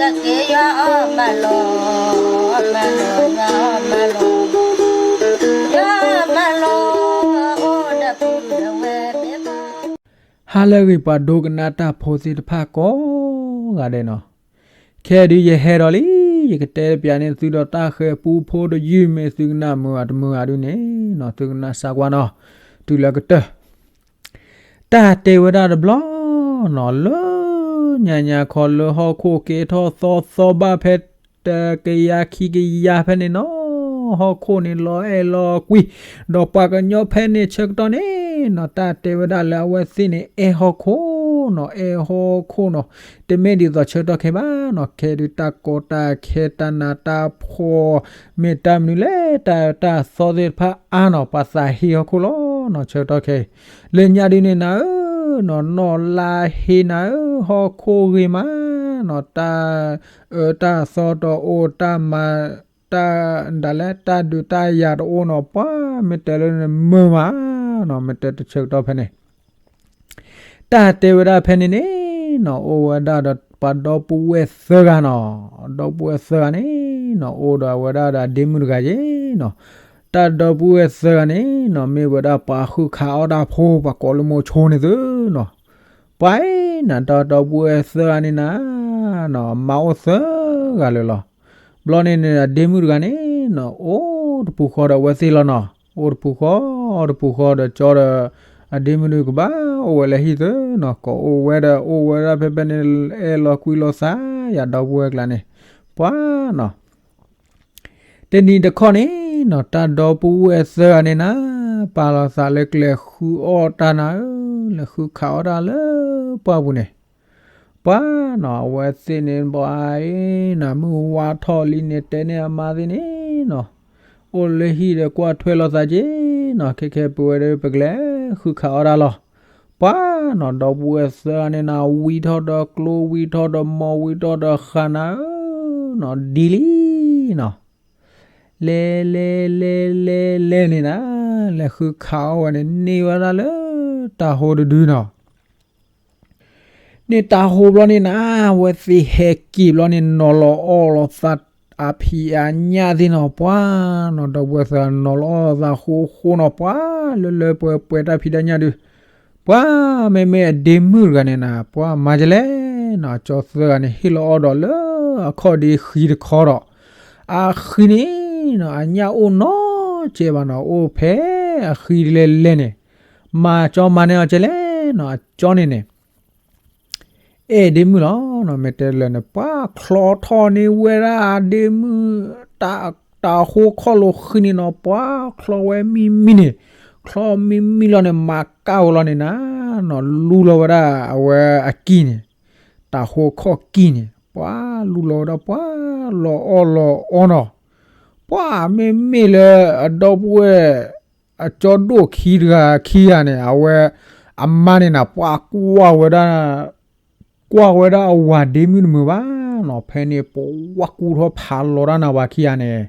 က့ယွၤအီၣ်မၤလီၤ, မၤလီၤ, ယွၤအီၣ်မၤလီၤ, ယွၤအီၣ်မၤလီၤ, အိၣ်ဒီးပုၢ်ဒီးဝဲၢ်, ဟါလၢအဂ့ၤ ပှၤဒိကနၣ်တၢ်ဖိသ့ၣ်တဖၣ်ကိးဂၤဒဲးနီၤ, ခဲအံၤဒုးယဟဲဒီးလံ, ယကတဲပၠးန့ၢ်သုဒီးတၢ်ဃဲၤပူဖိတယုၢ် မ့ၢ်သုကနၣ်မုာ်ဧါတမုာ်ဧါဒုးန့ၣ်နီၤ, သုကနၣ်စၢ်ကွၢ်နီၤ, တုၤလၢကတၢၢ် တၢ်တဲဝဲဒၣ်တဘျီနီၤ, လၢညါညါခီလၢဟီၣ်ခိၣ်ကဲထီၣ်သီသီဘၣ်ဖဲတကယၤခံကယၤဖဲန့ၣ်နီၤ, ဟီၣ်ခိၣ်န့ၣ်လီၤအဲၣ်လီၤကွံ, ဒီးပှၤကညီဖဲန့ၣ်ဆၢကတီၢ်န့ၣ်နီၤ, တၢ်တဲဝဲဒၣ်လၢအဝဲသ့ၣ်န့ၣ် အဲၣ်ဟီၣ်ခိၣ်နီၤ, အဲၣ်ဟီၣ်ခိၣ်နီၤ, တမ့ၢ်ဒ်သိးဆၢကတီၢ်ခဲဘၣ်နီၤ, ခဲဒုးတၢ်ကီတၢ်ခဲတၢ်နးတၢ်ဖှီၣ် မ့ၢ်တၢ်မနုၤလဲၣ် တၢ်အၢတၢ်သီသ့ၣ်တဖၣ်အါနီၤ, ပှၤသးဟ့ဟီၣ်ခိၣ်လီၤနီၤ, ဆၢကတီၢ်ခဲအံၤ, လၢညါဒုးန့ၣ်နၤဧၢနီၤ, နီၢ်လါဟ့နၤဧၢ, ဟီၣ်ခိၣ်ဂ့ၤမးနီၤ, တၢ်အၢတၢ်သီတအိၣ်, တၢ်မၤ တၢ်ဒၣ်လဲာ် တၢ်ဒုးတၢ်ယၤတအိၣ်နီၤ, ပှၤမ့ၢ်တဲလၢနမုာ်မးနီၤ, မ့ၢ်တဲတဆၢကတီၢ်ဖဲန့ၣ် တၢ်တဲဝဲဒၣ်ဖဲန့ၣ်န့ၣ်နီၤ, အိၣ်ဝဲဒၣ်ဒီးပှၤဒီပုၢ်ဝဲၢ်သၢဂၤနီၤ, ဒီပုၢ်ဝဲၢ်သၢဂၤန့ၣ်နီၤ, အိၣ်ဒီးဝဲဒၣ်ဒီးအဒ့မုၣ်တဂၤယ့ၤနီၤ, တၢ်ဒီပုၢ်ဝဲၢ်သၢဂၤန့ၣ်နီၤ, မ့ၢ်ဝဲဒၣ်ပှၤဃုခးအီၣ်တၢ်ဖိ ပှၤကိးလၢမိၤဆိန့ၣ်သုနီၤ, ပှၤအံၤနၤ တၢ်ဒီပုၢ်ဝဲၢ်သၢဂၤန့ၣ်နၤနီၤ, မါအိၣ်သၢဂၤလၢာ်လီၤ. ဘျီန့ၣ်န့ၣ် အဒ့မုၣ်တဂၤန့ၣ်နီၤ, အိၣ်တပူၤဃီဒီးအဝဲသ့ၣ်လီၤနီၤ, အိၣ်တပူၤဃီ, အိၣ်တပူၤဃီဒီးကၠီဒီး အဒ့မုၣ်ဒုးကဘၣ်အိၣ်ဝဲလၢဟံၣ်သုနီၤ, ကိးအိၣ်ဝဲဒီးအိၣ်ဝဲဒၣ်ဖဲဖဲန့ၣ် အဲၣ်လီၤကွံလီၤသးယၤဒီပုၢ်ဝဲၢ်ကျါန့ၣ်, ပှၤနီၤ တနံၤတခီန့ၣ်နီၤ, တၢ်ဒီပုၢ်ဝဲၢ်သၢဂၤန့ၣ်နၤ, ပာ်လီၤသးလၢကလဲၤဃုအီၣ်တၢ်နၤဧၢ, လဲၤဃုခးအီၣ်တၢ်လၢပှၢ်ပူၤန့ၣ်, ပှၤနီၤ အဝဲသ့ၣ်န့ၣ် ပှၤအံၤနၤ မုၢ်ဝါထီၣ်လံန့ၣ် တဲန့ၢ်အမါသ့ၣ်န့ၣ်နီၤ, အိၣ်လၢဟံၣ်ဒီးကွၢ်ထွဲလိာ်သးက့ၤနီၤ, ခဲခဲပဝဲဒၣ်ပကလဲၤဃုခးအီၣ်တၢ်လီၤ. ပှၤနီၤ ဒီပုၢ်ဝဲၢ်သၢဂၤန့ၣ်နၤ, ဝံထီၣ်ဒီးကျိ ဝံထီၣ်ဒီးမီၢ် ဝံထီၣ်ဒီးဃာ်နၤဧၢနီၤ, ဒ်လံနီၤ လဲၤလဲၤလဲၤလဲၤလဲၤန့ၣ်နၤ, လဲၤဃုခးအီၣ်ဝဲန့ၣ် န့ၢ်ဝဲဒၣ်လၢတၤဟိတဒုနီၤ. န့ၢ်တၤဟိဘျီန့ၣ်နၤ, အဝဲသ့ၣ်ဟဲက့ၤဘျီန့ၣ် နီၤလီၤအီၣ်လီၤသးအဖံးအညၣ်သ့ၣ်နီၤ, ပှၤနီၤ ဒီပုၢ်ဝဲၢ်သၢဂၤနီၤလီၤအီၣ်သးဃိဃိနီၤ, ပှၤလၢလၢပှဲၤပှဲၤတၢ်ဖံးတၢ်ညၣ်ဒုး, ပှၤမ့မ့ၢ်အဒ့မုၣ်တဂၤန့ၣ်နၤ, ပှၤမၤကလဲၣ်နီၤ, အကၠီသၢဂၤန့ၣ် ဟ့ၣ်လီၤအီၣ်ဒီးလၢအခီၣ်ဒ့ဃံတခီဒီး, အဃံန့ၣ်နီၤ အညၣ်အိၣ်နီတစဲးဘၣ်နီၤ, အိၣ်ဖဲအဃံလဲၤလဲၤန့ၣ်, မၤကၠီမၤန့ၢ်အီၤကလဲၣ်နီၤ, အကၠီန့ၣ်န့ၣ် အဲၣ်ဒ့မုၣ်လီၤနီၤ, မ့ၢ်တဲလၢာ်န့ၣ် ပှၤချီထီၣ်န့ၢ်ဝဲဒၣ်အဒ့မုၣ် တၤဟိခီၣ်လိာ်ဃံန့ၣ်နီၤ, ပှၤချီဝဲမံမံန့ၣ်, ချီမံမံလီၤန့ၣ် မၤကၣ်ဝဲလီၤန့ၣ်နၤ, နီၤလူလီၤဝဲဒၣ်အဝဲအကံၢ်န့ၣ်, တၤဟိခီၣ်ကံၢ်န့ၣ် ပှၤလူလီၤဝဲဒၣ် ပှၤလီၤအီၣ်လီၤအီနီၤ, ပှၤမ့မ့ၢ်လၢအဒီပုၢ်ဝဲၢ် အကၠီဒိၣ်ခံတဂၤခံဂၤန့ၣ် အဝဲ အမါန့ၣ်နၤ ပှၤကွၢ်ဝဲဒၣ် ကွၢ်ဝဲဒၣ်အဝၤဒ့မုၣ်တမုာ်ဘၣ်နီၤ, ဖဲန့ၣ်ပှၤကူၣ်ထီၣ်ဖးလီၤတၢ်နၤ ပှၤခံဂၤန့ၣ်,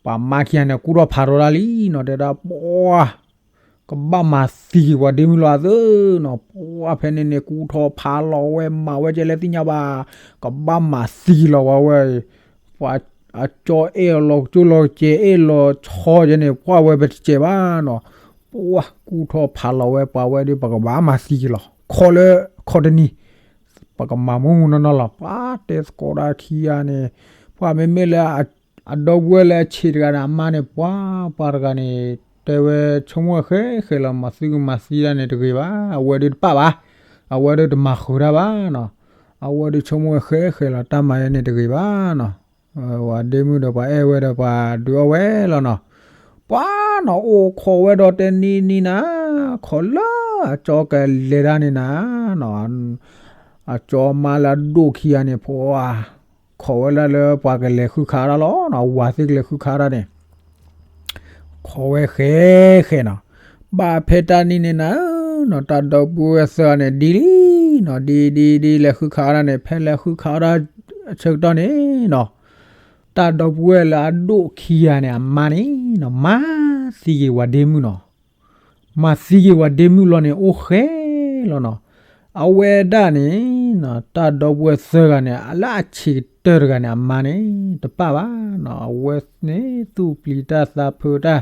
ပှၤမါခံဂၤန့ၣ် ကူၣ်ထီၣ်ဖးထီၣ်တၢ်လံနီၤ, တဲဒၣ်ပှၤ ကဘၣ်မၤသံက့ၤပှၤဒ့မုၣ်လီၤအသးနီၤ, ပှၤဖဲန့ၣ်န့ၣ် ကူၣ်ထီၣ်ဖးလီၤဝဲ မၤဝဲကဲလဲၣ်သ့ၣ်ညါဘၣ်, ကဘၣ်မၤသံက့ၤလီၤဝဲဝဲ ပှၤအကၠီအဲၣ်လီၤကၠိလီၤကဲ အဲၣ်လီၤဆီယဲန့ၣ် ပှၤဝဲပတစဲးဘၣ်နီၤ, ပှၤကူၣ်ထီၣ်ဖးလီၤဝဲ ပှၤဝဲဒုး ပကဘၣ်မၤသံက့ၤလီၤ, ခီလၢခီတနံၤ ပကမၤမူမူနီၢ်နီၢ်လီၤ, ပှၤတဲသကိးတၢ်ခံဂၤန့ၣ်, ပှၤမ့မ့ၢ်လၢ အဒီပုၢ်ဝဲၢ်လၢအဆံးတဂၤန့ၣ် အမါန့ၣ် ပှၤ ပှၤတဂၤန့ၣ် တဲဝဲဆိကမိၣ်ဃဲဃဲလီၤ, မၤသံကမၤသံတၢ်န့ၣ်တဂ့ၤဘၣ်, အဝဲဒုးတပာ်ဘၣ်, အဝဲဒုးတမၤဃုာ်တၢ်ဘၣ်နီၤ, အဝဲဒုးဆိကမိၣ်ဝဲဃဲဃဲလီၤ, တၢ်မၤယဲန့ၣ်တဂ့ၤဘၣ်နီၤ, ပှၤဒ့မုၣ်ဒီးပှၤအဲၣ်ဝဲဒီး ပှၤဒုးအီၣ်ဝဲလီၤနီၤ, ပှၤနီၤ အိၣ်ခိးဝဲဒီးတနံၤနံၤနၤ, ခိးလၢအကၠီကလဲၤတၢ်န့ၣ်နၤ, အကၠီမါလၢအဒိၣ်ခံဂၤန့ၣ် ပှၤ ခိးဝဲဒၣ်လၢပှၤကလဲၤဃုခးတၢ်လီၤနီၤ, ဝၤသ့ၣ်ကလဲၤဃုခးတၢ်န့ၣ် ခိးဝဲဃဲဃဲနီၤ, ဘၣ်ဖဲတၢ်နံၤန့ၣ်နၤနီၤ, တၢ်ဒီပုၢ်ဝဲၢ်သၢဂၤန့ၣ် ဒ်လံနီၤ, ဒ်ဒ်ဒ်လဲၤဃုခးတၢ်န့ၣ် ဖဲလဲၤဃုခးတၢ်ဆၢကတီၢ်န့ၣ်နီၤ, တၢ်ဒီပုၢ်ဝဲၢ်လၢအဒိၣ်ခံဂၤန့ၣ် အမါန့ၣ်နီၤ မၤသံက့ၤဝၤဒ့မုၣ်နီၤ, မၤသံက့ၤဝၤဒ့မုၣ်လီၤန့ၣ် အိၣ်ဃဲလီၤနီၤ, အဝဲဒၣ်န့ၣ် တၢ်ဒီပုၢ်ဝဲၢ်သၢဂၤန့ၣ် လၢအဆံးကတၢၢ်တဂၤန့ၣ် အမါန့ၣ် တပၣ်ဘၣ်နီၤ. အဝဲန့ၣ်သူၣ်ပျံၤတၢ်သးဖုးတၢ်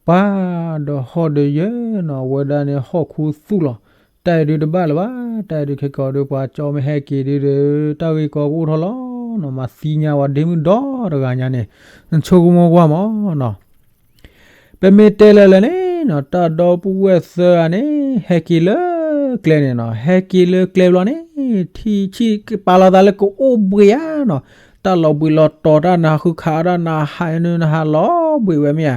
ပှၤဒီးဟီၣ်ဒီးယၢၤနီၤ, အဝဲဒၣ်န့ၣ်ဟီၣ်ခိၣ်သူၣ်လီၤ. တၢ်အံၤဒုးတဘၣ်လၢၤဘၣ်, တၢ်အံၤဒုးခဲကိာ်ဒုး ပှၤကၠီမ့ၢ်ဟဲက့ၤဒုးဒီး တၢ်ဂ့ၢ်ကီကအိၣ်ထီၣ်လီၤနီၤ. မၤသံညါဝဲဒ့မုၣ်ဒီတဂၤညါန့ၣ် နဆိကမိၣ်ကွၢ်မးနီၤ. ပမ့ၢ်တဲလၢလၢ်န့ၣ်နီၤ, တၢ်ဒီပုၢ်ဝဲၢ်သၢဂၤန့ၣ် ဟဲက့ၤလၢကျဲန့ၣ်နီၤ, ဟဲက့ၤလၢကျဲဘျီန့ၣ် ထံၣ်ဆံၣ်ပာ်လီၤသးလၢကအိၣ်ဘှံးဧါနီၤ, တၢ်လီၤဘှံးလီၤတီၤတၢ်နၤဃုခးတၢ်နၤဟးနုနဟးလီၤဘှံးဝဲမ့ၢ်ဧါ,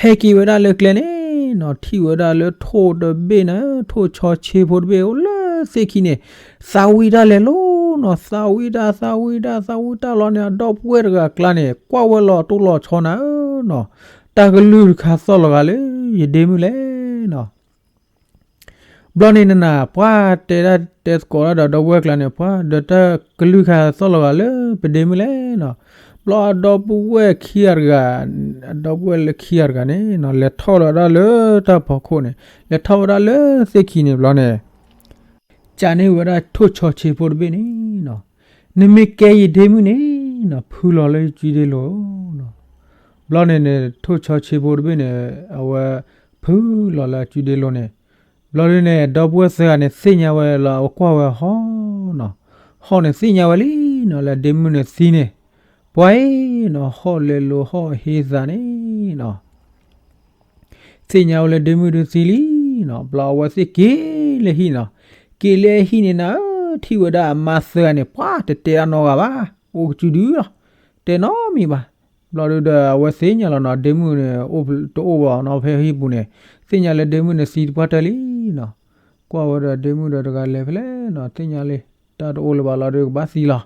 ဟဲက့ၤဝဲဒၣ်လၢကျဲန့ၣ်နီၤ, ထံၣ်ဝဲဒၣ်လၢထိၣ်တဘ့ၣ်န့ၣ်, ထိၣ်ဆီဆ့ဖိတဘ့ၣ်အိၣ်လၢသ့ၣ်ခံန့ၣ်, သးဝံၣ်တၢ်လဲၤလိၤနီၤ, သးဝံၣ်တၢ် သးဝံၣ်တၢ် သးဝံၣ်တၢ်လီၤန့ၣ် အဒီပုၢ်ဝဲၢ်တဂၤအကျါန့ၣ် ကွၢ်ဝဲလီၤတိၢ်လီၤဆီနၤဧၢနီၤ, တၢ်ကလုၢ်တခါသီၣ်လီၤဂာ်လၢယဒ့မုၣ်လဲၣ်နီၤ. ဘျီန့ၣ်နနၤ ပှၤတဲဒၣ်တဲသကိးဒၣ်ဒီးဒီပုၢ်ဝဲၢ်ကျါန့ၣ်, ပှၤဒီးတၢ်ကလုၢ်ခါသီၣ်လီၤဂာ်လၢပဒ့မုၣ်လဲၣ်နီၤ. ဘျီအဒီပုၢ်ဝဲၢ်ခံဂၤတဂၤ, အဒီပုၢ်ဝဲၢ်လၢခံဂၤတဂၤန့ၣ်နီၤ လဲၤထီၣ်လီၤဒၣ်လၢတၢ်ဖီခိၣ်န့ၣ်, လဲၤထီၣ်ဝဲဒၣ်လၢသ့ၣ်ခံန့ၣ်ဘျီန့ၣ် ကးန့ၢ်ဝဲဒၣ်ထိၣ်ဆီဆ့ဖိတဘ့ၣ်န့ၣ်နီၤ, နမ့ၢ်ကဲယဒ့မုၣ်န့ၣ်နီၤ ဖုလီၤလၢယစုဒ့လိၤနီၤ. ဘျီန့ၣ်န့ၣ် ထိၣ်ဆီဆ့ဖိတဘ့ၣ်န့ၣ် အဝဲဖုလီၤလၢအစုဒ့လိၤန့ၣ်, ဘျီဒုန့ၣ် ဒီပုၢ်ဝဲၢ်သၢဂၤန့ၣ် သ့ၣ်ညါဝဲလၢအကွၢ်ဝဲဟီၣ်နီၤ, ဟီၣ်န့ၣ်သ့ၣ်ညါဝဲလံနီၤ လၢဒ့မုၣ်န့ၣ်သံန့ၣ်, ပှၤအံၤနီၤ ဟီၣ်လဲၤလိၤဟီၣ်ဟ့သးန့ၣ်နီၤ သ့ၣ်ညါဝဲလၢဒ့မုၣ်ဒုးသံလံနီၤ. ဘျီအဝဲသ့ၣ်က့ၤလၢဟံၣ်နီၤ, က့ၤလၢဟံၣ်န့ၣ်နၤဧၢ, ထံၣ်ဝဲဒၣ်အမါသၢဂၤန့ၣ် ပှၤတတဲတၢ်နီတဂၤဘၣ်, အိၣ်ကစုဒုလီၤ, တဲနီတမံၤဘၣ်. ဘျီဒုဒီးအဝဲသ့ၣ်ညါလီၤနီၤ ဒ့မုၣ်န့ၣ် တအိၣ်ဘၣ်နီၤ ဖဲဟံၣ်ပူၤန့ၣ်, သ့ၣ်ညါလၢဒ့မုၣ်န့ၣ်သံတပှၢ်တၢၢ်လံနီၤ. ကွၢ်ဝဲဒီးဒ့မုၣ်ဒီးတဂၤလဲၤဖဲလဲၣ်နီၤ သ့ၣ်ညါလံ, တၢ်တအိၣ်လၢၤဘၣ်လီၤဒုးကဘၣ်သံလီၤ.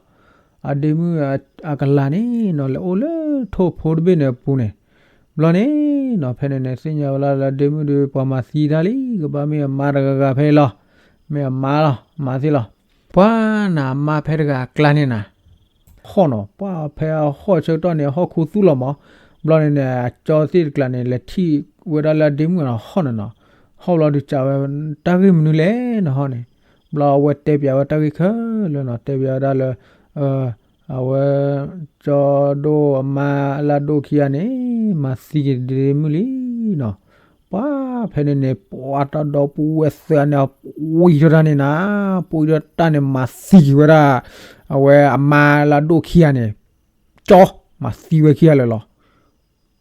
အဒ့မုၣ်အကလၤန့ၣ်နီၤ လဲၤအိၣ်လၢထိၣ်ဖိတဘ့ၣ်န့ၣ်အပူၤန့ၣ်, ဘျီန့ၣ်နီၤ ဖဲန့ၣ်န့ၣ် သ့ၣ်ညါဝဲလၢဒ့မုၣ်ဒုး ပှၤမၤသံတၢ်လံ ကဘၣ်မ့ၢ်အမါတဂၤဂၤဖဲလီၤ, မ့ၢ်အမါလီၤ မၤသံလီၤ. ပှၤနၤအမါဖဲတဂၤအကျါန့ၣ်နၤ ဟီၣ်နီၤ ပှၤဖဲအဟီၣ်ဆၢကတီၢ်န့ၣ် အဟီၣ်ခူသူၣ်လီၤမး, ဘျီန့ၣ်န့ၣ် အကၠီသ့ၣ်တကျါန့ၣ် လဲၤထံၣ်ဝဲဒၣ်လၢအဒ့မုၣ်နီၤ ဟီၣ်န့ၣ်နီၤ, ဟီၣ်ဘျီဒုးကးဝဲ တၢ်ဂ့ၢ်မနုၤလဲၣ်နဟီၣ်န့ၣ်, ဘျီအဝဲတဲပၠးဝဲတၢ်ဂ့ၢ်ခဲလၢာ်နီၤ တဲပၠးဝဲဒၣ်လၢ အဝဲ ကၠီဒိၣ်အမါလၢအဒိၣ်ခံဂၤန့ၣ် မၤသံက့ၤဒ့မုၣ်လံနီၤ. ပှၤဖဲန့ၣ်န့ၣ် ပှၤတၢ်ဒီပုၢ်ဝဲၢ်သၢဂၤန့ၣ် ပှံထီၣ်တၢ်န့ၣ်နၤ, ပှံထီၣ်တၢ်န့ၣ် မၤသံက့ၤဝဲဒၣ် အဝဲအမါလၢအဒိၣ်ခံဂၤန့ၣ်, ကၠီ မၤသံဝဲခံဂၤလၢာ်လီၤ.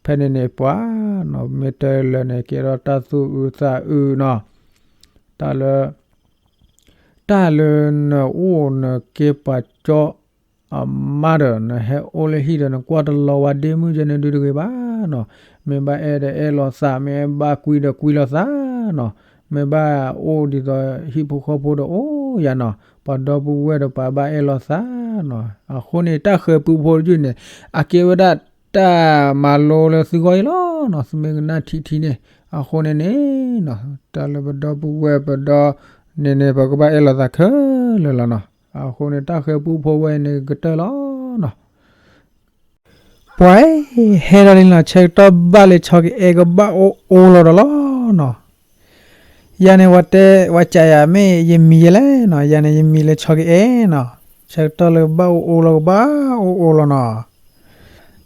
ဖဲန့ၣ်န့ၣ် ပှၤနီၤ မ့ၢ်တဲလၢာ်န့ၣ် ကဲထီၣ်တၢ်သူၣ်အုးသးအုးနီၤ, တၢ်လၢ တၢ်လၢနအိၣ်နကဲပှၤကၠီအမါဒီး နဟဲအိၣ်လၢဟံၣ်ဒီး နကွၢ်တလီၤဝဲဒ့မုၣ်ယဲန့ၣ်ဒုးတဂ့ၤဘၣ်နီၤ. မ့ၢ်ဘၣ်အဲၣ်ဒီးအဲၣ်လီၤသး, မ့ၢ်ဘၣ်ကွံဒီးကွံလီၤသးနီၤ. မ့ၢ်ဘၣ်အိၣ်ဒ်သိးဟံၣ်ဖိဃီဖိဒီးအိၣ်ယၤနီၤ. ပှၤဒီပုၢ်ဝဲၢ်ဒီးပှၤဘၣ်အဲၣ်လီၤသးနီၤ. အဃိန့ၣ် တၢ်ဃဲၤပူဖိတယုၢ်န့ၣ် အကဲဝဲဒၣ်တၢ်မၤလိလၢသုဂီၢ်အံၤလီၤနီၤ. သုမ့ၢ်ကနၣ်ထံထံန့ၣ် အဃိန့ၣ်န့ၣ်နီၤ တၢ်လၢပဒီပုၢ်ဝဲၢ်ပဒီန့ၣ်န့ၣ် ပကဘၣ်အဲၣ်လီၤသးခဲလၢာ်လီၤနီၤ. အဃိန့ၣ် တၢ်ဃဲၤပူဖိဝဲန့ၣ်ကတၢၢ်လီၤနီၤ. ပှၤဟဲဒီးလံနီၤ ဆၢကတီၢ်ဘၣ်လၢဆီကအဲၣ်ကဘၣ်အိၣ်အိၣ်လီၤဒီးလီၤနီၤ. ယၤန့ၣ် ဝဲတဲ ဝဲကးယၤမ့ၢ်ယမံၤယဲလဲၣ်နီၤ, ယၤန့ၣ်ယမံၤလၢဆီကအဲၣ်နီၤ. ဆၢကတီၢ်လၢကဘၣ်အိၣ်အိၣ်လီၤ ကဘၣ်အိၣ်အိၣ်လီၤနီၤ.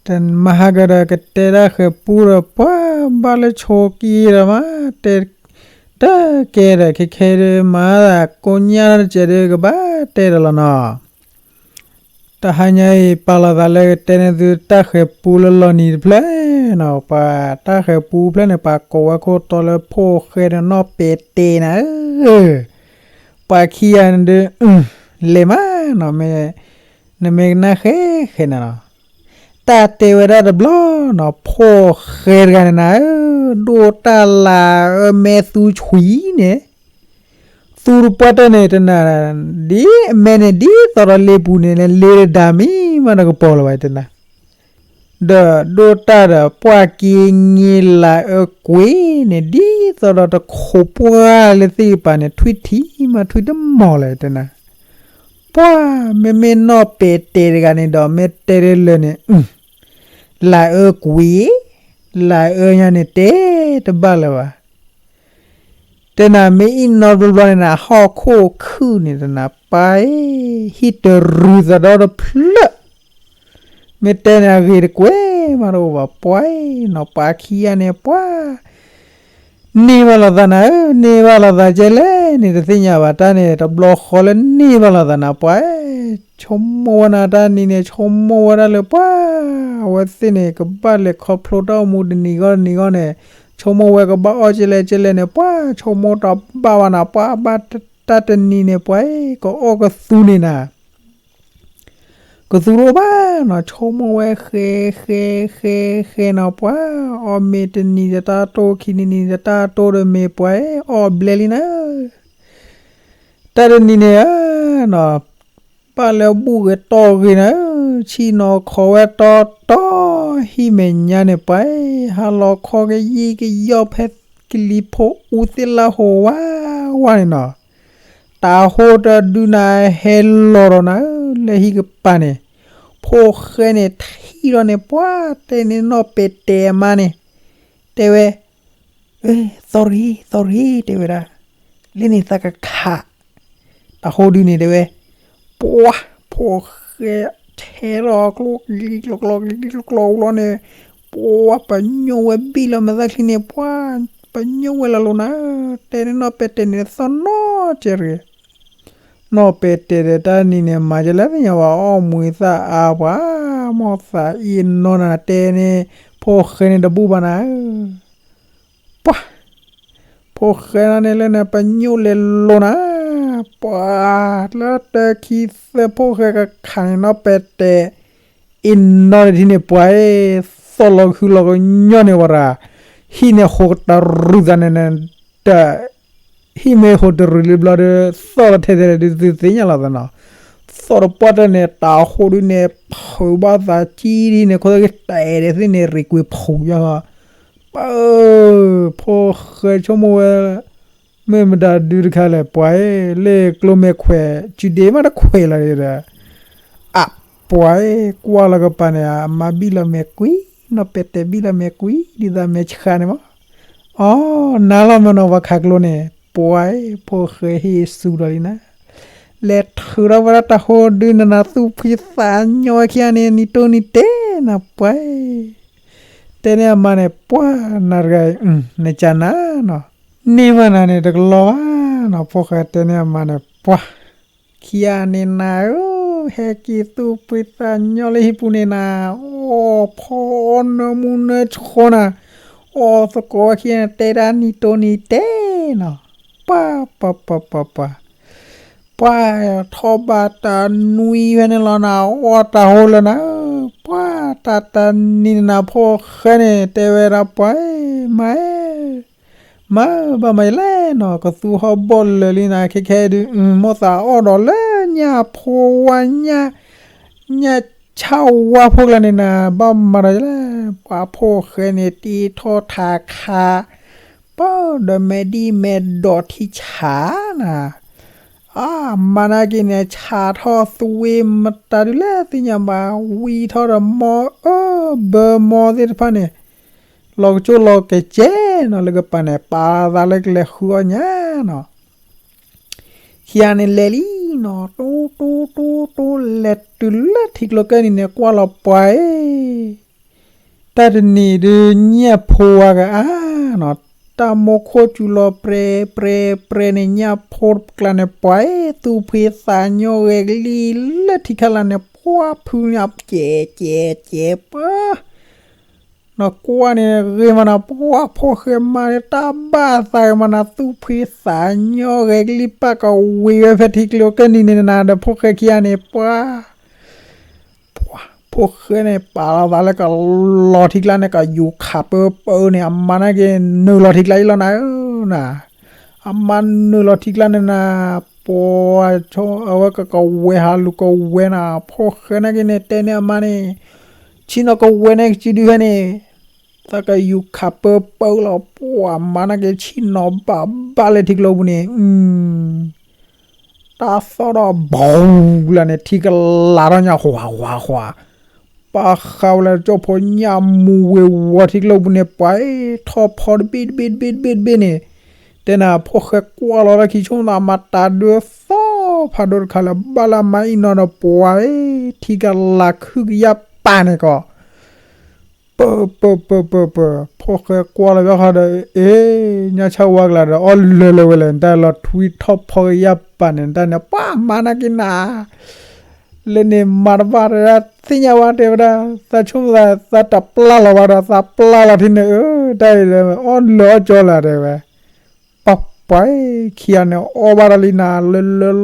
တမၤဟးဂီၤဒီးကတဲတၢ်ဃဲၤပူဒီး ပှၤဘၣ်လၢဆိကံဒီးမး တဲ တၢ်ကဲဒီး ခဲခဲဒီးမၤသးကိညၢ်တစဲးဒီး ကဘၣ်တဲဒီးလီၤနီၤ. တဟါညါအံၤ ပာ်လီၤသးလၢကတဲန့ၢ်သုတၢ်ဃဲၤပူလၢလီၤနံၤတဖျၢၣ်နီၤ. ပှၤတၢ်ဃဲၤပူဖျၢၣ်န့ၣ် ပှၤကိးဝဲခိၣ်တီလၢဖိၣ်ဃဲဒီးနီၢ်ပဲာ်တဲာ်နၤဧၢ ပှၤခံဂၤန့ၣ်ဒုး လဲၤမးနီၤ မ့ၢ် နမ့ၢ်ကနၣ်ဃဲဃဲန့ၣ်လီၤ. တၢ်တဲဝဲဒၣ်တဘျီနီၤ ဖိၣ်ဃဲတဂၤန့ၣ်နၤဧၢ, ဒိၣ်တၢ်လၤအၢမဲသူဆွံန့ၣ်, သူတပှၢ်တၢၢ်န့ၣ်တနၤ, ဒ်အမဲန့ၣ် ဒ်သိးဒီးလ့ပူၤန့ၣ် လ့တဒါမံၤမးတကပီၤလၢၤဘၣ်တနၤ ဒီးဒိၣ်တၢ်ဒီးပှၢ်က့ၤင့ၤလၤအၢကွံာ်န့ၣ် ဒ်သိးဒီးတခိးပှၢ်လၢသ့ၣ်ကပၤန့ၣ် ထွံၣ်ထံမးထွံၣ်တမီၤလၢၤတနၤ. ပှၢ်မ့မ့ၢ်နီၢ်ပဲာ်တဲာ်တဂၤန့ၣ်ဒီး မ့ၢ်တဲတလၢာ်န့ၣ် လၤအၢကွံာ်, လၤအၢညါန့ၣ်တဲတဘၣ်လၢၤဘၣ်. တ တဲနၤမ့ၢ်အံၣ်နီတဘျီဘျီန့ၣ်နၤ ဟီၣ်ခိၣ်ခုၣ်န့ၣ်တနၤပၢ်အံၤ, ဟံၣ်တရူးသးဒီတဖျၢၣ်, မ့ၢ်တဲန့ၣ်အဂ့ၤတကွဲးမးတအိၣ်ဘၣ် ပှၤနီၤ ပှၤခံဂၤန့ၣ် ပှၤ န့ၢ်ဘၣ်လိာ်သးနၤဧၢ, န့ၢ်ဘၣ်လိာ်သးကဲလဲၣ်န့ၣ် တသ့ၣ်ညါဘၣ်တၢ်န့ၣ် တဘျီဃီလၢန့ၢ်ဘၣ်လိာ်သးနၤ ပှၤဧၢ, ဆိကမိၣ်ဝဲနၤတၢ်နံၤန့ၣ် ဆိကမိၣ်ဝဲဒၣ်လၢပှၤ အဝဲသ့ၣ်န့ၣ် ကဘၣ်လဲၤခီဖျိတၢ်အိၣ်မူတနံၤဂီၢ်တနံၤဂီၢ်န့ၣ်, ဆိကမိၣ်ဝဲကဘၣ်အီၣ်ကဲလဲၣ်ကဲလဲၣ်န့ၣ် ပှၤ ဆိကမိၣ်တဘၣ်ဘၣ်နၤ ပှၤဘၣ်တၢ်တနံၤန့ၣ် ပှၤဧၢ ကအီၣ်ကသူန့ၣ်နၤ ကသူတအိၣ်ဘၣ်နီၤ, ဆိကမိၣ်ဝဲဃဲ ဃဲ ဃဲ ဃဲနီၤ ပှၤ အီၣ်မ့ၤတနံၤတတၢ်တိၢ် ခံနံၤနံၤတတၢ်တိၢ်ဒီးမ့ၤ ပှၤ အီၣ်ဘျဲလံနၤ, တၢ်တနံၤန့ၣ်ဧၢနီၤ, ဘၣ်လၢဘူၣ်ဂ့ၤတီၢ်ဂ့ၤနၤ, ဆ့ၣ်နီၤခိးဝဲတီတီ ဟံၣ်မဲာ်ညါန့ၣ် ပှၤ ဟါလီၤခီကယံာ်ကယီၢ်ဖဲကလံၤဖိအူသ့ၣ်လၢဟိဝါဝါန့ၣ်နီၤ တၢ်ဟိတဒုနၤဟဲလီၤဒီးနၤဧၢ လၢဟံၣ်ကပၤန့ၣ်, ဖိၣ်ဃဲန့ၣ်ထံၣ်လီၤန့ၣ် ပှၤတဲန့ၣ်နီၢ်ပဲာ်တဲာ်အမါန့ၣ်, တဲဝဲ, သီရံ သီရံ တဲဝဲဒၣ်, လၢန့ၣ်သးကခး, တၢ်ဟိဒုန့ၣ်တဲဝဲ, ပှၤ ဖိၣ်ဃဲထဲလီၤကျိကလံၤကျိကျိကလံၤကျိကျိလီၤန့ၣ်, ပှၤ ပညိၣ်ဝဲဘံၣ်လီၤမဲာ်သၣ်ချံန့ၣ် ပှၤ ပညိၣ်ဝဲလၢလိၤနၤ, တဲန့ၣ်နီၢ်ပဲာ်တဲာ်န့ၣ်သီနီၢ်ကဲရ့ၣ် နီၢ်ပဲာ်တဲာ်ဒီးတၢ်နံၤန့ၣ် မၤကလဲၣ်သ့ၣ်ညါဘၣ် အီၣ်မူၤသၣ်အါပှၤ, မ့ၢ်သးအံၤနီၢ်နၤတဲန့ၣ်, ဖိၣ်ဃဲန့ၣ်တဘူၣ်ဘၣ်နၤ, ပှၤ, ဖိၣ်ဃဲန့ၣ်လၢနပညိၣ်လဲၤလိၤနၤ, ပှၤ, လၢတၢခံသၢဖိၣ်ဃဲကခးန့ၣ် နီၢ်ပဲာ်တဲာ် အံၤနီၢ်တထံၣ်န့ၣ် ပှၤ, သီၣ်လီၤခုလီၤကညီန့ၣ်ဝဲဒၣ်, ဟံၣ်န့ၣ်ဃိးတရူးသးန့ၣ်, တ ဟံၣ်မ့ၢ်ဟိးတရူးလံဘျီဒီး သီၣ်လီၤထဲထဲလဲၣ်ဒုးသုသ့ၣ်ညါလီၤသနီၤ, သီၣ်တပှၢ်တၢၢ်န့ၣ် တၢ်ဟိဒုးန့ၣ် ဖုးဘၣ်သးကံဒ်န့ၣ် ခိၣ်သက့တၢ်အဲၣ်ဒဲးသ့ၣ်န့ၣ် ရ့ၣ်ကွံာ်ဖုးယါဃီ, ပၢ်ဧၢ, ဖိၣ်ဃဲဆိကမိၣ်ဝဲ မ့ၢ်မတၤဒုတခါလဲၣ် ပှၤဧၢ, လၢကျိမဲာ်ခွဲး စုဒ့မးတခွဲးလီၤဒီး, အၢ, ပှၤဧၢ, ကွၢ်လီၤကပၤန့ၣ် အမါဘံၣ်လီၤမဲာ်ကွံ, နီၢ်ပဲာ်တဲာ်ဘံၣ်လီၤမဲာ်ကွံ ဒ်သိးမဲာ်ဆှးန့ၣ်မး, အီ, နၤလီၤမ့ၢ်နီၤ ပှၤခးကျိန့ၣ်, ပှၤဧၢ, ဖိၣ်ဃဲဟ့ၣ်စူၤဒီးလံနၤ, လဲၤထုးထီၣ်ဝဲဒၣ်တၢ်ဟိဒုနၤနၤ သူၣ်ဖှံသးညီဝဲခံဂၤန့ၣ် နံၤတိၢ်နံၤတဲနၤ ပှၤဧၢ, တဲန့ၢ်အမါန့ၣ် ပှၤနၤတဂၤအံၤ နကနၤနီၤ, န့ၢ်မးနၤန့ၣ် တကလီၤဘၣ်နီၤ ဖိၣ်ဃဲတဲန့ၢ်အမါန့ၣ် ပှၤ, ခံဂၤန့ၣ်နၤဧၢ, ဟဲက့ၤသူၣ်ဖှံသးညီလၢဟံၣ်ပူၤန့ၣ်နၤ, အီၣ်ဖီအီၣ်နၢမူနၢဆှီနၤ, အီၣ်သကိးဝဲခံဂၤန့ၣ် တဲဒၣ်နံၤတိၢ်နံၤတဲနီၤ, ပှၤ, ပှၤ, ပှၤ, ပှၤ, ပှၤထီၣ်ဘၣ်တၢ်နွံဖဲန့ၣ်လီၤနၤ အီၣ်တၢ်ဟိလၢနၤ, ပှၤတၢ်တနံၤန့ၣ်နၤ ဖိၣ်ဃဲန့ၣ် တဲဝဲဒၣ်ပှၤ, မါဧၢ, မါဧၢ ဘၣ်မၤယလဲၣ်နီၤ ကသူဟီၣ်ဘီၣ်လၢာ်လံနၤ ခဲခဲဒုး မိၣ်သးအီၣ်ဒီးလၢညၣ်ဖိဝါ ညၣ်ဆၣ်ဝါဖိကျါန့ၣ်နၤ ဘၣ်မၤဒီးယလဲၣ်, ပှၤဖိၣ်ဃဲန့ၣ် တ့ထီၣ်ထးခး ပၢ်ဒီးမဲာ်ဒံၣ်မဲာ်ဒီးထံဆးနၤ, အါ မၤနာ်က့န့ၣ် ဆးထီၣ်သဝ့မတၤဒုလဲၣ်သ့ၣ်ညါဘၣ် ဝံထီၣ်ဒီးမီၢ်အၢ ဘၢမီၢ်သ့ၣ်တဖၣ်န့ၣ် လီၤကစိၣ်လီၤကစဲနီၤ လၢကပၤန့ၣ် ပာ်လီၤသးလၢကလဲၤဃုအီၣ်ညၣ်နီၤ, ခံဂၤန့ၣ်လဲၤလံနီၤ တိတိတိတိ လဲၤတုၤလၢထံကျိကၢၢ်နံၤန့ၣ် ကွၢ်လီၤပှၤဧၢ တၢ်တနံၤဒုး ညၣ်ဖိဝါကအါနီၤ, တၢ်မိၢ်ခိၣ်စူၤလီၤပြဲပြဲပြဲန့ၣ် ညၣ်ဖိတကျါန့ၣ် ပှၤဧၢ သူၣ်ဖှံသးညီဂဲၤကလံၣ်လၢထံခါလာ်န့ၣ် ပှၤဖုညၣ်ကဲကဲကဲပၢ် နကွၢ်န့ၣ်ဂ့ၤမးနၤ ပှၤဖိၣ်ဃဲမၤန့ၣ် တၢ်ဘၣ်သးဂ့ၤမးနၤ သူၣ်ဖှံသးညီဂဲၤကလံၣ် ပၢ်ကဝံၤဝဲဖဲထံကျိကၢၢ်နံၤန့ၣ်နၤ ဒီးဖိၣ်ဃဲခံဂၤန့ၣ် ပှၤ ပှၤ ဖိၣ်ဃဲန့ၣ် ပာ်လီၤသးလၢကလီၤထံကျါန့ၣ် ကယူၤခးပၢပၢန့ၣ် အမၤနာ်က့ နုာ်လီၤထံကျါအံၤလီၤနၤဧၢနၤ, အမၤနုာ်လီၤထံကျါန့ၣ်နၤ, ပှၤ အဝဲကကဝဲၤဟးလူၤကဝဲၤနၤ, ဖိၣ်ဃဲနာ်က့န့ၣ် တဲန့ၢ်အမါန့ၣ်, ဆ့ၣ်နီၤကဝဲၤန့ၣ်ကစုဒုဖဲန့ၣ်, သးကယူၤခးပၢပၢလီၤ, ပှၤမၤနာ်က့ ဆ့ၣ်နီၤဘၣ်ဘၣ်လၢထံကျိပူၤန့ၣ် တၢ်သီၣ်ဒီးဘီလၢန့ၣ် ထံကလၤထီၣ်ညါ ဃွၤ ဃွၤ ဃွၤ, ပၢ်ဃးဝဲလၢကၠီၣ်ဖိညၣ်မူၤဝ့ၤဝီၤထံကျိပူၤန့ၣ် ပှၤထီၣ်ဖီတဘ့ၣ်တဘ့ၣ်တဘ့ၣ်တဘ့ၣ်တဘ့ၣ်န့ၣ်, တဲနၤ ဖိၣ်ဃဲကွၢ်လီၤလၢခံဆိမိၣ်သး မၤတၢ်ဒုးသီၣ်ဖးဒိၣ်တခါလၢ ဘၣ်လၢမါအံၣ်နီၢ်ဒီးပှၤ ထံကလၤခုကယၢ်ပာ်န့ၣ်ကီး ပၢၢ်ပၢၢ်ပၢၢ်ပၢၢ်ပၢၢ် ဖိၣ်ဃဲကွၢ်လီၤဘၣ်ဃီဒီး အ့ ညၣ်ဆၣ်ဝါကလၤဒီး အီၣ်လၢာ်လၢာ်ဝဲလဲၣ် နတၢ်လီၤထွံထီၣ်ဖီကယၢ်ပာ်န့ၣ် နတၢ်န့ၣ် ပှၤမၤနာ်က့ၤနၤ လၢန့ၣ်မၤတဘၣ်တဒၣ် သ့ၣ်ညါဝဲတဲဝဲဒၣ် သးဆိကမိၣ်သး သးတပျၢ်လီၤဘၣ်ဒီး သးပျၢ်လီၤထံန့ၣ် အၢ တၢ်အံၤဒီး အီၣ်လၢာ်အီၣ်ကၠီလၢၤတဲဝဲ ပှၤပှၤ ခံဂၤန့ၣ် အီၣ်ဘၣ်တၢ်လံနၤ လၢလၢလီၢ်လီၢ်အီၣ်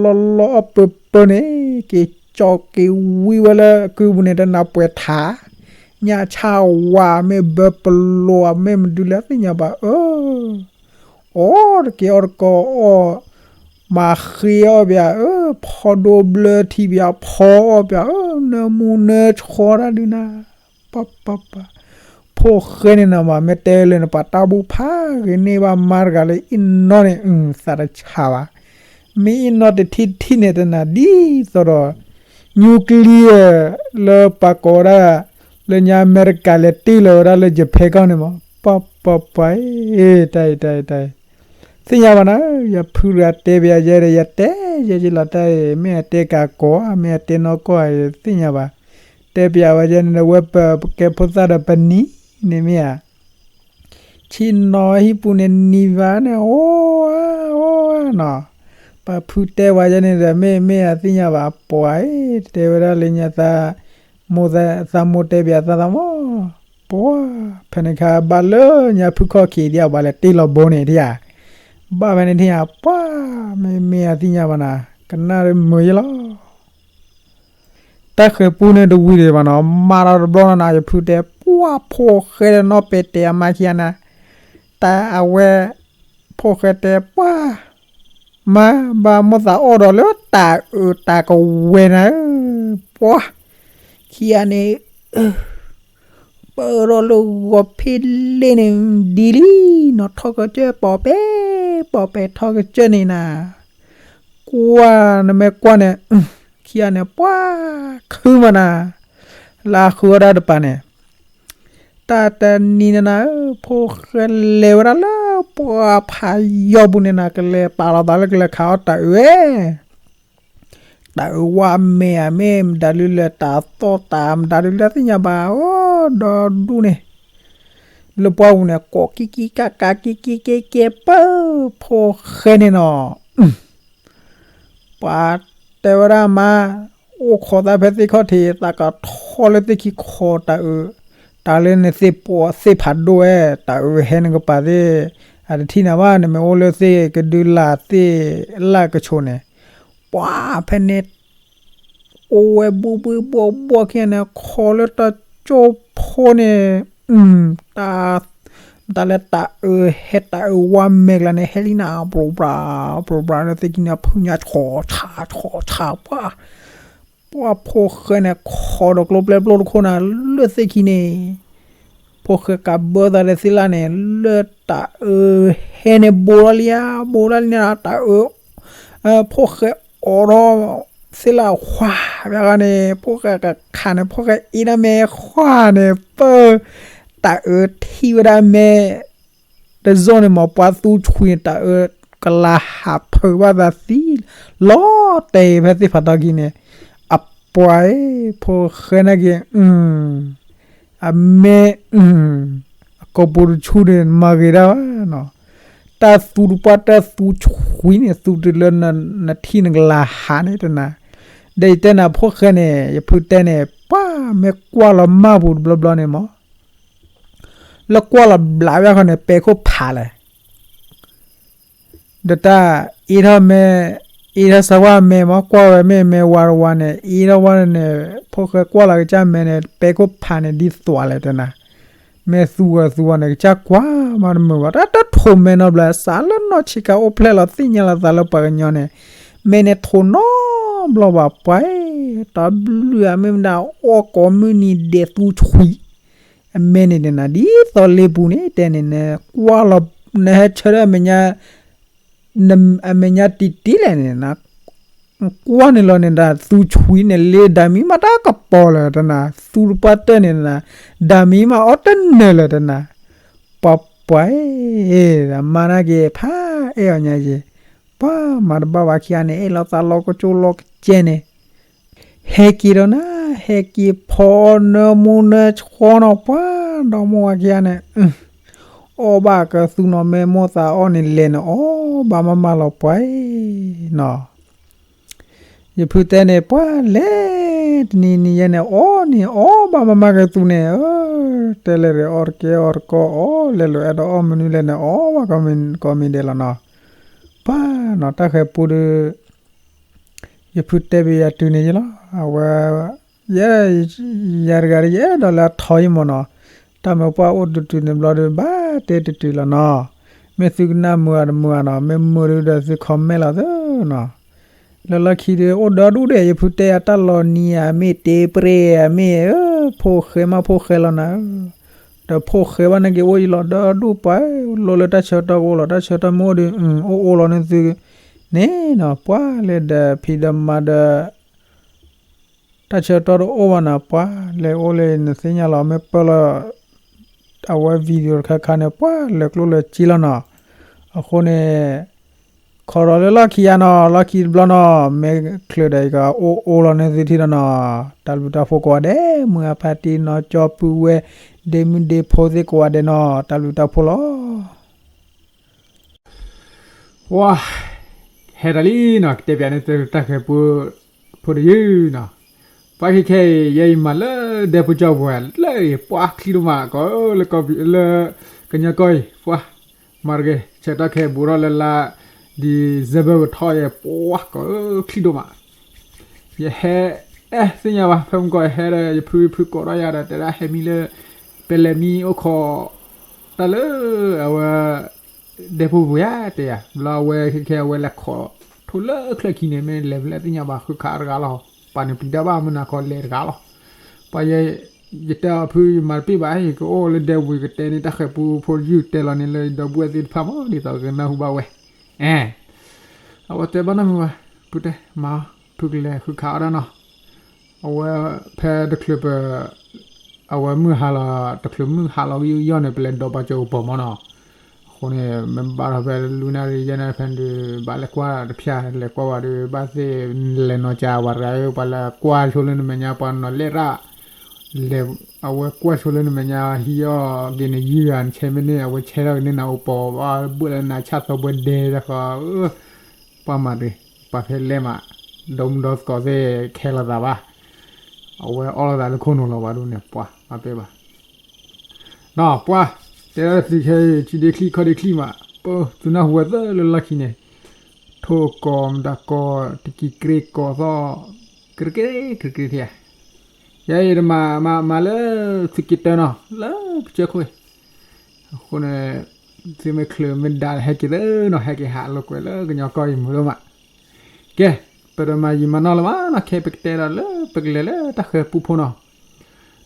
ပၢၢ်ပၢၢ်န့ၣ် က့ၤကၠီက့ၤဝံဝဲလၢကုပူၤန့ၣ် တနၢ်ပှဲၤထး ညၣ်ဆၣ်ဝါ မ့ၢ်ဘၢပလိာ် မ့ၢ်မဒုလဲၣ်သ့ၣ်ညါဘၣ် အၢ အီၣ်တက့ၢ်အီၣ်တကီၢ်အီၣ် မၤဃ့အီၣ်ပၠး အၢ ဖီဒိဘျၢထံပၠး ဖီအီၣ်ပၠး အၢ နၢမူနၢဆှီတၢ်ဒုးနၤ ပှၤပှၤပှၤ ဖိၣ်ဃဲန့ၣ်နၤမး မ့ၢ်တဲလၢနပှၤတၢ်ဘူၣ်ဖးဂ့ၤန့ၢ်ဘၣ် မါတဂၤလၢအံၣ်နီၢ်န့ၣ် သးတဆါဘၣ် မ့ၢ်အံၣ်နီၢ်တထံၣ်တထံၣ်န့ၣ် တနၤဒ်သိးဒီး nuclear လၢပှၤကိးဝဲဒၣ် လၢညါအမဲရကၤလဲၤတ့ၢ်လီၤဝဲဒၣ်လၢ Japan ကီၢ်န့ၣ်မး ပှၤပှၤပှၤ တၢ်အံၤတၢ်အံၤတၢ်အံၤ သ့ၣ်ညါဘၣ်နၤ ယဖုတဂၤတဲပၠးယဲဒီး ယတဲယဲယလီၤတၢ်အံၤ မ့ၢ်အတဲကၤကိး မ့ၢ်အတဲနီၢ်ကီၢ် သ့ၣ်ညါဘၣ် တဲပၠးဝဲယဲန့ၣ်ဒီး ဝဲပကဲဖိသၣ်ဒီးပနံၤန့ၣ်မ့ၢ်ဧါ ဆ့ၣ်နီၤဟံၣ်ပူၤန့ၣ် နံၤဘၣ်န့ၣ် အိၣ်ဧါ အိၣ်ဧါနီၤ ပဖုတဲဝဲယဲန့ၣ်ဒီး မ့ၢ်မ့ၢ်အသ့ၣ်ညါဘၣ် ပှၤ တဲဝဲဒၣ်လၢညါသး မိၢ်သးမိၢ်တဲပၠးသးသးမး ပှၤ ဖဲန့ၣ်ခါဘၣ်လၢညါဖုခီၣ်ခံးဒံး အဘၣ်လဲၤတ့ၢ်လီၤဘိန့ၣ်ထံၣ်ဧါ ဘၣ်ဖဲန့ၣ်ထံၣ်ဧါ ပှၤ မ့ၢ်မ့ၢ်အသ့ၣ်ညါဘၣ်နၤ ကနၣ်မုာ်ယဲလီၤ တၢ်ဃဲၤပူန့ၣ်တဝံၤဒံးဘၣ်နီၤ မၤဒီးတဘျီနီၤနၤ ယဖုတဲ ပှၤဖိၣ်ဃဲဒီးနီၢ်ပဲာ်တဲာ်အမါခံဂၤန့ၣ် တၢ်အဝဲ ဖိၣ်ဃဲတဲ ပှၤ မါ ဘၣ်မိၢ်သးအီၣ်ဒီးလၢတၢ်အၢတၢ်ကဝဲၤနၤဧၢ ပှၤ ခံဂၤန့ၣ် ပၢၢ်ထီၣ်လၢဂီၤဖ့လ့န့ၣ် ဒ်လံနီၤ ထီၣ်ကစၢၢ် ပိာ်ပဲာ် ပိာ်ပဲာ်ထီၣ်ကစၢၢ်န့ၣ်နၤ ကွၢ်နမ့ၢ်ကွၢ်န့ၣ် ခံဂၤန့ၣ် ပှၤ ခုမးနၤ လၢအဃုဝဲဒၣ်တပၤန့ၣ် တၢ်တနံၤန့ၣ်နၤဧၢ ဖိၣ်ဃဲလဲၤဝဲဒၣ်လၢပှၤဖးယီၤပူၤန့ၣ်နၤ ကလဲၤပာ်လီၤသးလၢကလဲၤခးအီၣ်တၢ်အၢဝဲ တၢ်အၢဝါမဲာ်ဧါ မ့ၢ်မတၤဒုလဲၣ် တၢ်သီၣ်တၢ်မတၤဒုလဲၣ်သ့ၣ်ညါဘၣ် အိၣ်ဒီဒူၣ်န့ၣ် လၢပှၢ်ပူၤန့ၣ် ကိးကံကံကးကး ကံကံကဲကဲ ပၢၢ် ဖိၣ်ဃဲန့ၣ်နီၤ ပှၤတဲဝဲဒၣ်မါ အိၣ်ခိးသးဖဲသ့ၣ်ခီၣ်ထံး သးကထီၣ်လၢသ့ၣ်ခံခီတၢ်အၢ တၢ်လၢနသ့ၣ်ပှၤသ့ၣ်ဖးဒိၣ်ဝဲ တၢ်အၢဟဲနကပၤသ့ၣ် အတထံၣ်နၤဘၣ် နမ့ၢ်အိၣ်လၢသ့ၣ်ကဒုလာ်သ့ၣ်လၢကဆိးန့ၣ် ပှၤဖဲန့ၣ် အိၣ်ဝဲဘှံးဘှံးဘှီၣ်ဘှီၣ်ခံဂၤန့ၣ် ခိးလၢတၢ်ကၠိဖိန့ၣ် တၢ် တၢ်လၢတၢ်အၢဟဲ တၢ်အၢဝါမဲာ်ကျါန့ၣ် ဟဲလံနၤ ပြိပြး ပြိပြးလၢသ့ၣ်ခံန့ၣ် ဖုညါဆီၣ်ဆၣ်ဆီၣ်ဆၣ် ပှၤ ပှၤဖိၣ်ဃဲန့ၣ် ခိးဒီးကျိပျဲပျိတခိၣ်နၤ လၢသ့ၣ်ခံန့ၣ် ဖိၣ်ဃဲကးဘၢသးဒီးသ့ၣ်လၣ်န့ၣ် လၢတၢ်အၢဟဲန့ၣ် ဘိးလီၤလံဧါ ဘိးလီၤလံန့ၣ် တၢ်အၢ ဖိၣ်ဃဲအိးထီၣ်သ့ၣ်လၣ် ခွါ ဘၣ်ဂၤန့ၣ် ဖိၣ်ဃဲကခးန့ၣ် ဖိၣ်ဃဲအ့ၣ်ဒၣ်မဲာ် ခွါ န့ၣ် ပၢၢ် တၢ်အၢထံၣ်ဝဲဒၣ်မဲာ် တစိၢ်န့ၣ်မ့ၢ် ပှၤသူဆွံန့ၣ် တၢ်အၢကလၤဟးဖၢးဘၣ်သးသံ လီၤတဲာ်ဖဲသ့ၣ်ဖးထီခံန့ၣ် အပှၤ ဖိၣ်ဃဲနာ်က့ၤ အမဲာ် အကိာ်ပူၤတဆူန့ၣ် မၤဂ့ၤဒၣ်ဘၣ်နီၤ တၢ်သူတပှၢ်တၢ်သူဆွံန့ၣ် သူတုၤလၢနထံၣ်နကလၤဟးန့ၣ်တနၤ ဒီးယတဲနၤဖိၣ်ဃဲန့ၣ် ယဖုတဲန့ၣ် ပှၤမ့ၢ်ကွၢ်လီၤမၢ်ပူၤတဘျီဘျီန့ၣ်မ့ၢ် လၢကွၢ်လီၤဘျးဘၣ်ဃီန့ၣ် ပဲာ်ခိၣ်ဖးလဲၣ် ဒီးတၢ်အ့ၣ်ထီၣ်မဲာ် အ့ၣ်ထီၣ်စၢဝါမဲာ်မ့ၢ် ကွၢ်ဝဲမ့ၢ်မဲာ်ဝါတဝါန့ၣ် အ့ၣ်ထီၣ်ဝါန့ၣ် ဖိၣ်ဃဲကွၢ်လီၤကစၢ်မဲာ်န့ၣ် ပဲာ်ခိၣ်ဖးန့ၣ် ဒ်သွးလဲၣ်တနၤ မဲာ်သူဂၤသူဂၤန့ၣ် ကစၢ်ကွၢ်မးတမုာ်ဘၣ် တၢ်တထိးမဲာ်နီတဘျီ စးလၢနီၢ်ဆံးခါအိၣ်ဖျဲၣ်လီၤသ့ၣ်ညါလီၤသးလၢပှၤကညီန့ၣ် မဲာ်န့ၣ်ထိးနီတဘျီဘၣ် ပှၤ တၢ်ဘျုးဧါ မ့ၢ်မတၤ အီၣ်ကိးမုၢ်နံၤဒဲးသူဆွံ အမဲာ်န့ၣ်န့ၣ်နၤ ဒ်သိးလ့ပူၤန့ၣ် တဲန့ၣ် နကွၢ်လီၤ နဟဲဆၢထၢၣ်အမဲာ်ညါ အမဲာ်ညါတံၢ်တံၢ်လဲၣ်န့ၣ်နၤ ကွၢ်န့ၣ်လီၤန့ၣ်ဒီး သူဆွံန့ၣ် လ့ဒၣ်မံမးတၢ်ကပီၤလၢာ်တနၤ သူတပှၢ်တၢၢ်န့ၣ်နၤ ဒၣ်မံမးအီၣ်တနၢၤလၢာ်တနၤ ပှၤ ပှၤအံၤ မါနာ်က့ၤဖးအဲၣ်အီၤညါယ့ၤ, ပှၤမၤတဘၣ်ဝဲခံဂၤန့ၣ် အဲၣ်လီၤသးလီၤကကၠိလီၤကစဲန့ၣ် ဟဲက့ၤဒီးနၤ, ဟဲက့ၤဖီနၢမူနၢဆှီနီၤ ပှၤဒီမိၢ်ဝၤခံဂၤန့ၣ် အီၣ်ဘၣ်ကသူနီၤ မ့ၢ်မိၢ်သးအီၣ်န့ၣ်လဲၤန့ၣ် အီၣ်ဘၣ်မးမးလီၤပှၤနီၤ. ယဖုတဲန့ၣ် ပှၤလဲၤတနံၤနံၤယဲန့ၣ် အီၣ်န့ၣ် အီၣ်ဘၣ်မးမးကသူန့ၣ် တဲလဲၤရအီၣ်တကဲအီၣ်တကီ အီၣ်လဲၤလိာ်အဲၣ်ဒိးအီၣ်မနုၤလဲၣ်န့ၣ် အီၣ်ဘၣ်ကိးမံၤဒဲးလီၤနီၤ. ပှၤနီၤ တၢ်ဃဲၤပူဒီး ယဖုတဲဘၣ်ယၤတုၤန့ၣ်ယလီၤ အဝဲ ယဲ ယၤတဂၤဒီး ယအဲၣ်ဒိးလၢအထီယမ့ၢ်နီၤ, တၢ်မ့ၢ်ပှၢ်အိၣ်တုၤတုၤန့ၣ်ဘျီဒီး ဘၣ်တဲတုၤတုၤလီၤနီၤ, မ့ၢ်သုကနၣ်မုာ်အတမုာ်နီၤ, မ့ၢ်မုာ်ဒီးသု comment လီၤသနီၤ, လၢလီၢ်ခံဒီး အိၣ်ဒီဒူၣ်ဒီး ယဖုတဲယၤတၢ်လီၤနံၤဧါ မ့ၢ်တ့ပရ့ဧါ မ့ၢ် ဖိၣ်ဃဲမးဖိၣ်ဃဲလီၤနၤ, ဒီးဖိၣ်ဃဲဘၣ်န့ၣ်က့ၤအိၣ်အံၤလီၤဒီဒူၣ်ပှၤ, လိၣ်လၢတၢ်ဆၢကတီၢ်ကအိၣ်လီၤ, တၢ်ဆၢကတီၢ်မ့ၢ်အိၣ်ဒီး အိၣ်အိၣ်လီၤန့ၣ်သု န့ၣ်နီၤ, ပှၤလဲၤဒီးဖံးဒီးမၤဒီး တၢ်ဆၢကတီၢ်တအိၣ်ဘၣ်နီၤ, ပှၤလဲၤအိၣ်လၢနသ့ၣ်ညါလီၤ မ့ၢ်ပၢၢ်လီၤ အဝဲ video တခါခါန့ၣ် ပှၤလဲၤကျိၣ်လဲၤစ့လီၤနီၤ, အဃိန့ၣ် ခီဒီးလၢလီၢ်ခံယါနီၤ, လီၢ်ခံတဘျီနီၤ, မ့ၢ်ချုးဒီးအံၤကအိၣ်အိၣ်လီၤန့ၣ်သုထံၣ်လီၤနီၤ, တၢ်ဘျုးတၢ်ဖှိၣ်ကိးဂၤဒဲး, မုၢ်အဖါတံၢ်နီၤ ကၠီပုၢ်ဝဲၢ် ဒ့မုၣ်ဒ့ဖိသ့ၣ်ကိးဂၤဒဲးနီၤ, တၢ်ဘျုးတၢ်ဖှိၣ်လီၤ. ဝါ, ဟဲတၢ်လံနီၤ, ကတဲပၠးန့ၣ်တၢ်ဃဲၤပူဖိတယုၢ်နီၤ, ပှၤခဲခဲအံၤ ယဲအံၤမၤလၢဒဲဖိကၠီပူၤလၢအံၤ ပှၤချံဒိၣ်မး ကိးလၢ လၢကညီကီၢ်အံၤ ပှၤ မၤတဂ့ၤ ဆဲးတၢ်ခဲဘူးထီၣ်လၢလါ December ကထီၣ်ယဲ ပှၤကိးချံဒိၣ်မး ယဟဲ အဲၣ်သ့ၣ်ညါဘၣ် ဖဲမုၢ်ကီးယဟဲဒီး ယဖုဖုကိးထီၣ်ယၤဒီး တဲဒၣ်ဟဲမံလၢ ပဲလဲၤမံအိၣ်ခိး တၢ်လၢ အဝဲ ဒဲဖိပူၤယါတဲယၤ ဘျီအဝဲခဲခဲအဝဲလဲၤခိး ထိၣ်လၢချၢၣ်ခံန့ၣ် မ့ၢ်လဲၤဖဲလဲၣ်သ့ၣ်ညါဘၣ် ဃုခးတဂၤလီၤ ပှၤန့ၣ်ပျံၤတၢ်ဘၣ်မုၢ်နၤခီလဲၤတဂၤလီၤ ပှၤယဲ ယတဲအီၤဖုယမၤတပ့ၢ်ဘၣ် ယကအိၣ်လၢဒဲပူၤ ယကတဲန့ၢ်တၢ်ဃဲၤပူဖိတယုၢ် တဲလီၤန့ၢ်လၢယဒီပုၢ်ဝဲၢ်သ့ၣ်တဖၣ်မး ဒ်သိးကနၢ်ဟူဘၣ်ဝဲ အဲ အဝဲတဲဘၣ်နီၢ်မုၢ်ဝဲ ဖုတဲ မၤအီၤ ဖုကလဲၤဃုခးအီၣ်ဒၣ်နီၤ အဝဲ ဖဲတချုးပ အဝဲမုၢ်ဟါလီၤ တချုးမုၢ်ဟါလီၤကယီၢ်န့ၣ် ပလဲၤဒီးပှၤကၠိပီၤမးနီၤ အဃိန့ၣ် မ့ၢ်ဘၣ်ထီၣ်ဖဲလွံၢ်နၣ်ရံၣ်ယဲၢ်နၣ်ရံၣ်ဖဲန့ၣ်ဒီး ဘၣ်လဲၤကွၢ်တဖျၢၣ် လဲၤကွၢ်ဝဲဒီး ဘၣ်သ့ၣ်လဲၤနီၤကၠးဝဲတဂၤ ပှၤလၢကွၢ်ဆိလၢနမဲာ်ညါ ပှၤနီၤလဲၣ်ရၣ် လဲၤ အဝဲကွၢ်ဆိလၢနမဲာ်ညါ ဟံးအီၣ်က့ၤနယုၢ်ဂၤ နဆဲမ့ၢ်န့ၢ် အဝဲဆဲထီၣ်က့ၤန့ၢ်နၤအိၣ်ပီၤ ဘၣ်ဘၣ်လၢနၤဆၣ်သီပှဲၤဒဲတခီ ပှၤမၤတဂ့ၤ ပှၤဖဲလဲၣ်မး ဒီမုၢ်ဒီသကိးသ့ၣ်ခဲလီၤသးဘၣ် အဝဲအီၣ်လိာ်သးလၢခိၣ်နူာ်လီၤဘၣ်ဒ်န့ၣ် ပှၤမၤပဲဘၣ် နီၤ ပှၤ တဲဒၣ်သုခဲအံၤ ထံဒ့ချံၣ်ခီၣ်ဒ့ချံၣ်မး ပသုနၢ်ဟူဝဲသၢလၢလီၢ်ခံန့ၣ် ထိၣ်ကိးမတၤကိး တကံၤကြ့ကိးသီၣ် ကြ့ကြ့ကြ့ကြ့ထံဧါ ယဲအံၤတမၤမၤမၤလၢသုက့ၤတၢ်နီၤ လၢပကစၢၢ်ခိၣ်အံၤ အဃိန့ၣ် သုမ့ၢ်ချုးမ့ၢ်ဒါဟဲက့ၤသၢနီၤ ဟဲက့ၤဟးလိာ်ကွဲလၢကညီကီၢ်အံၤမုာ်ဒိၣ်မး ကဲ ပတမၤယံာ်မၤနီၢ်လၢၤဘၣ်နီၤ ခဲအံၤပကတဲဒီးလၢပကလဲၤလၢတၢ်ဃဲၤပူဖိနီၤ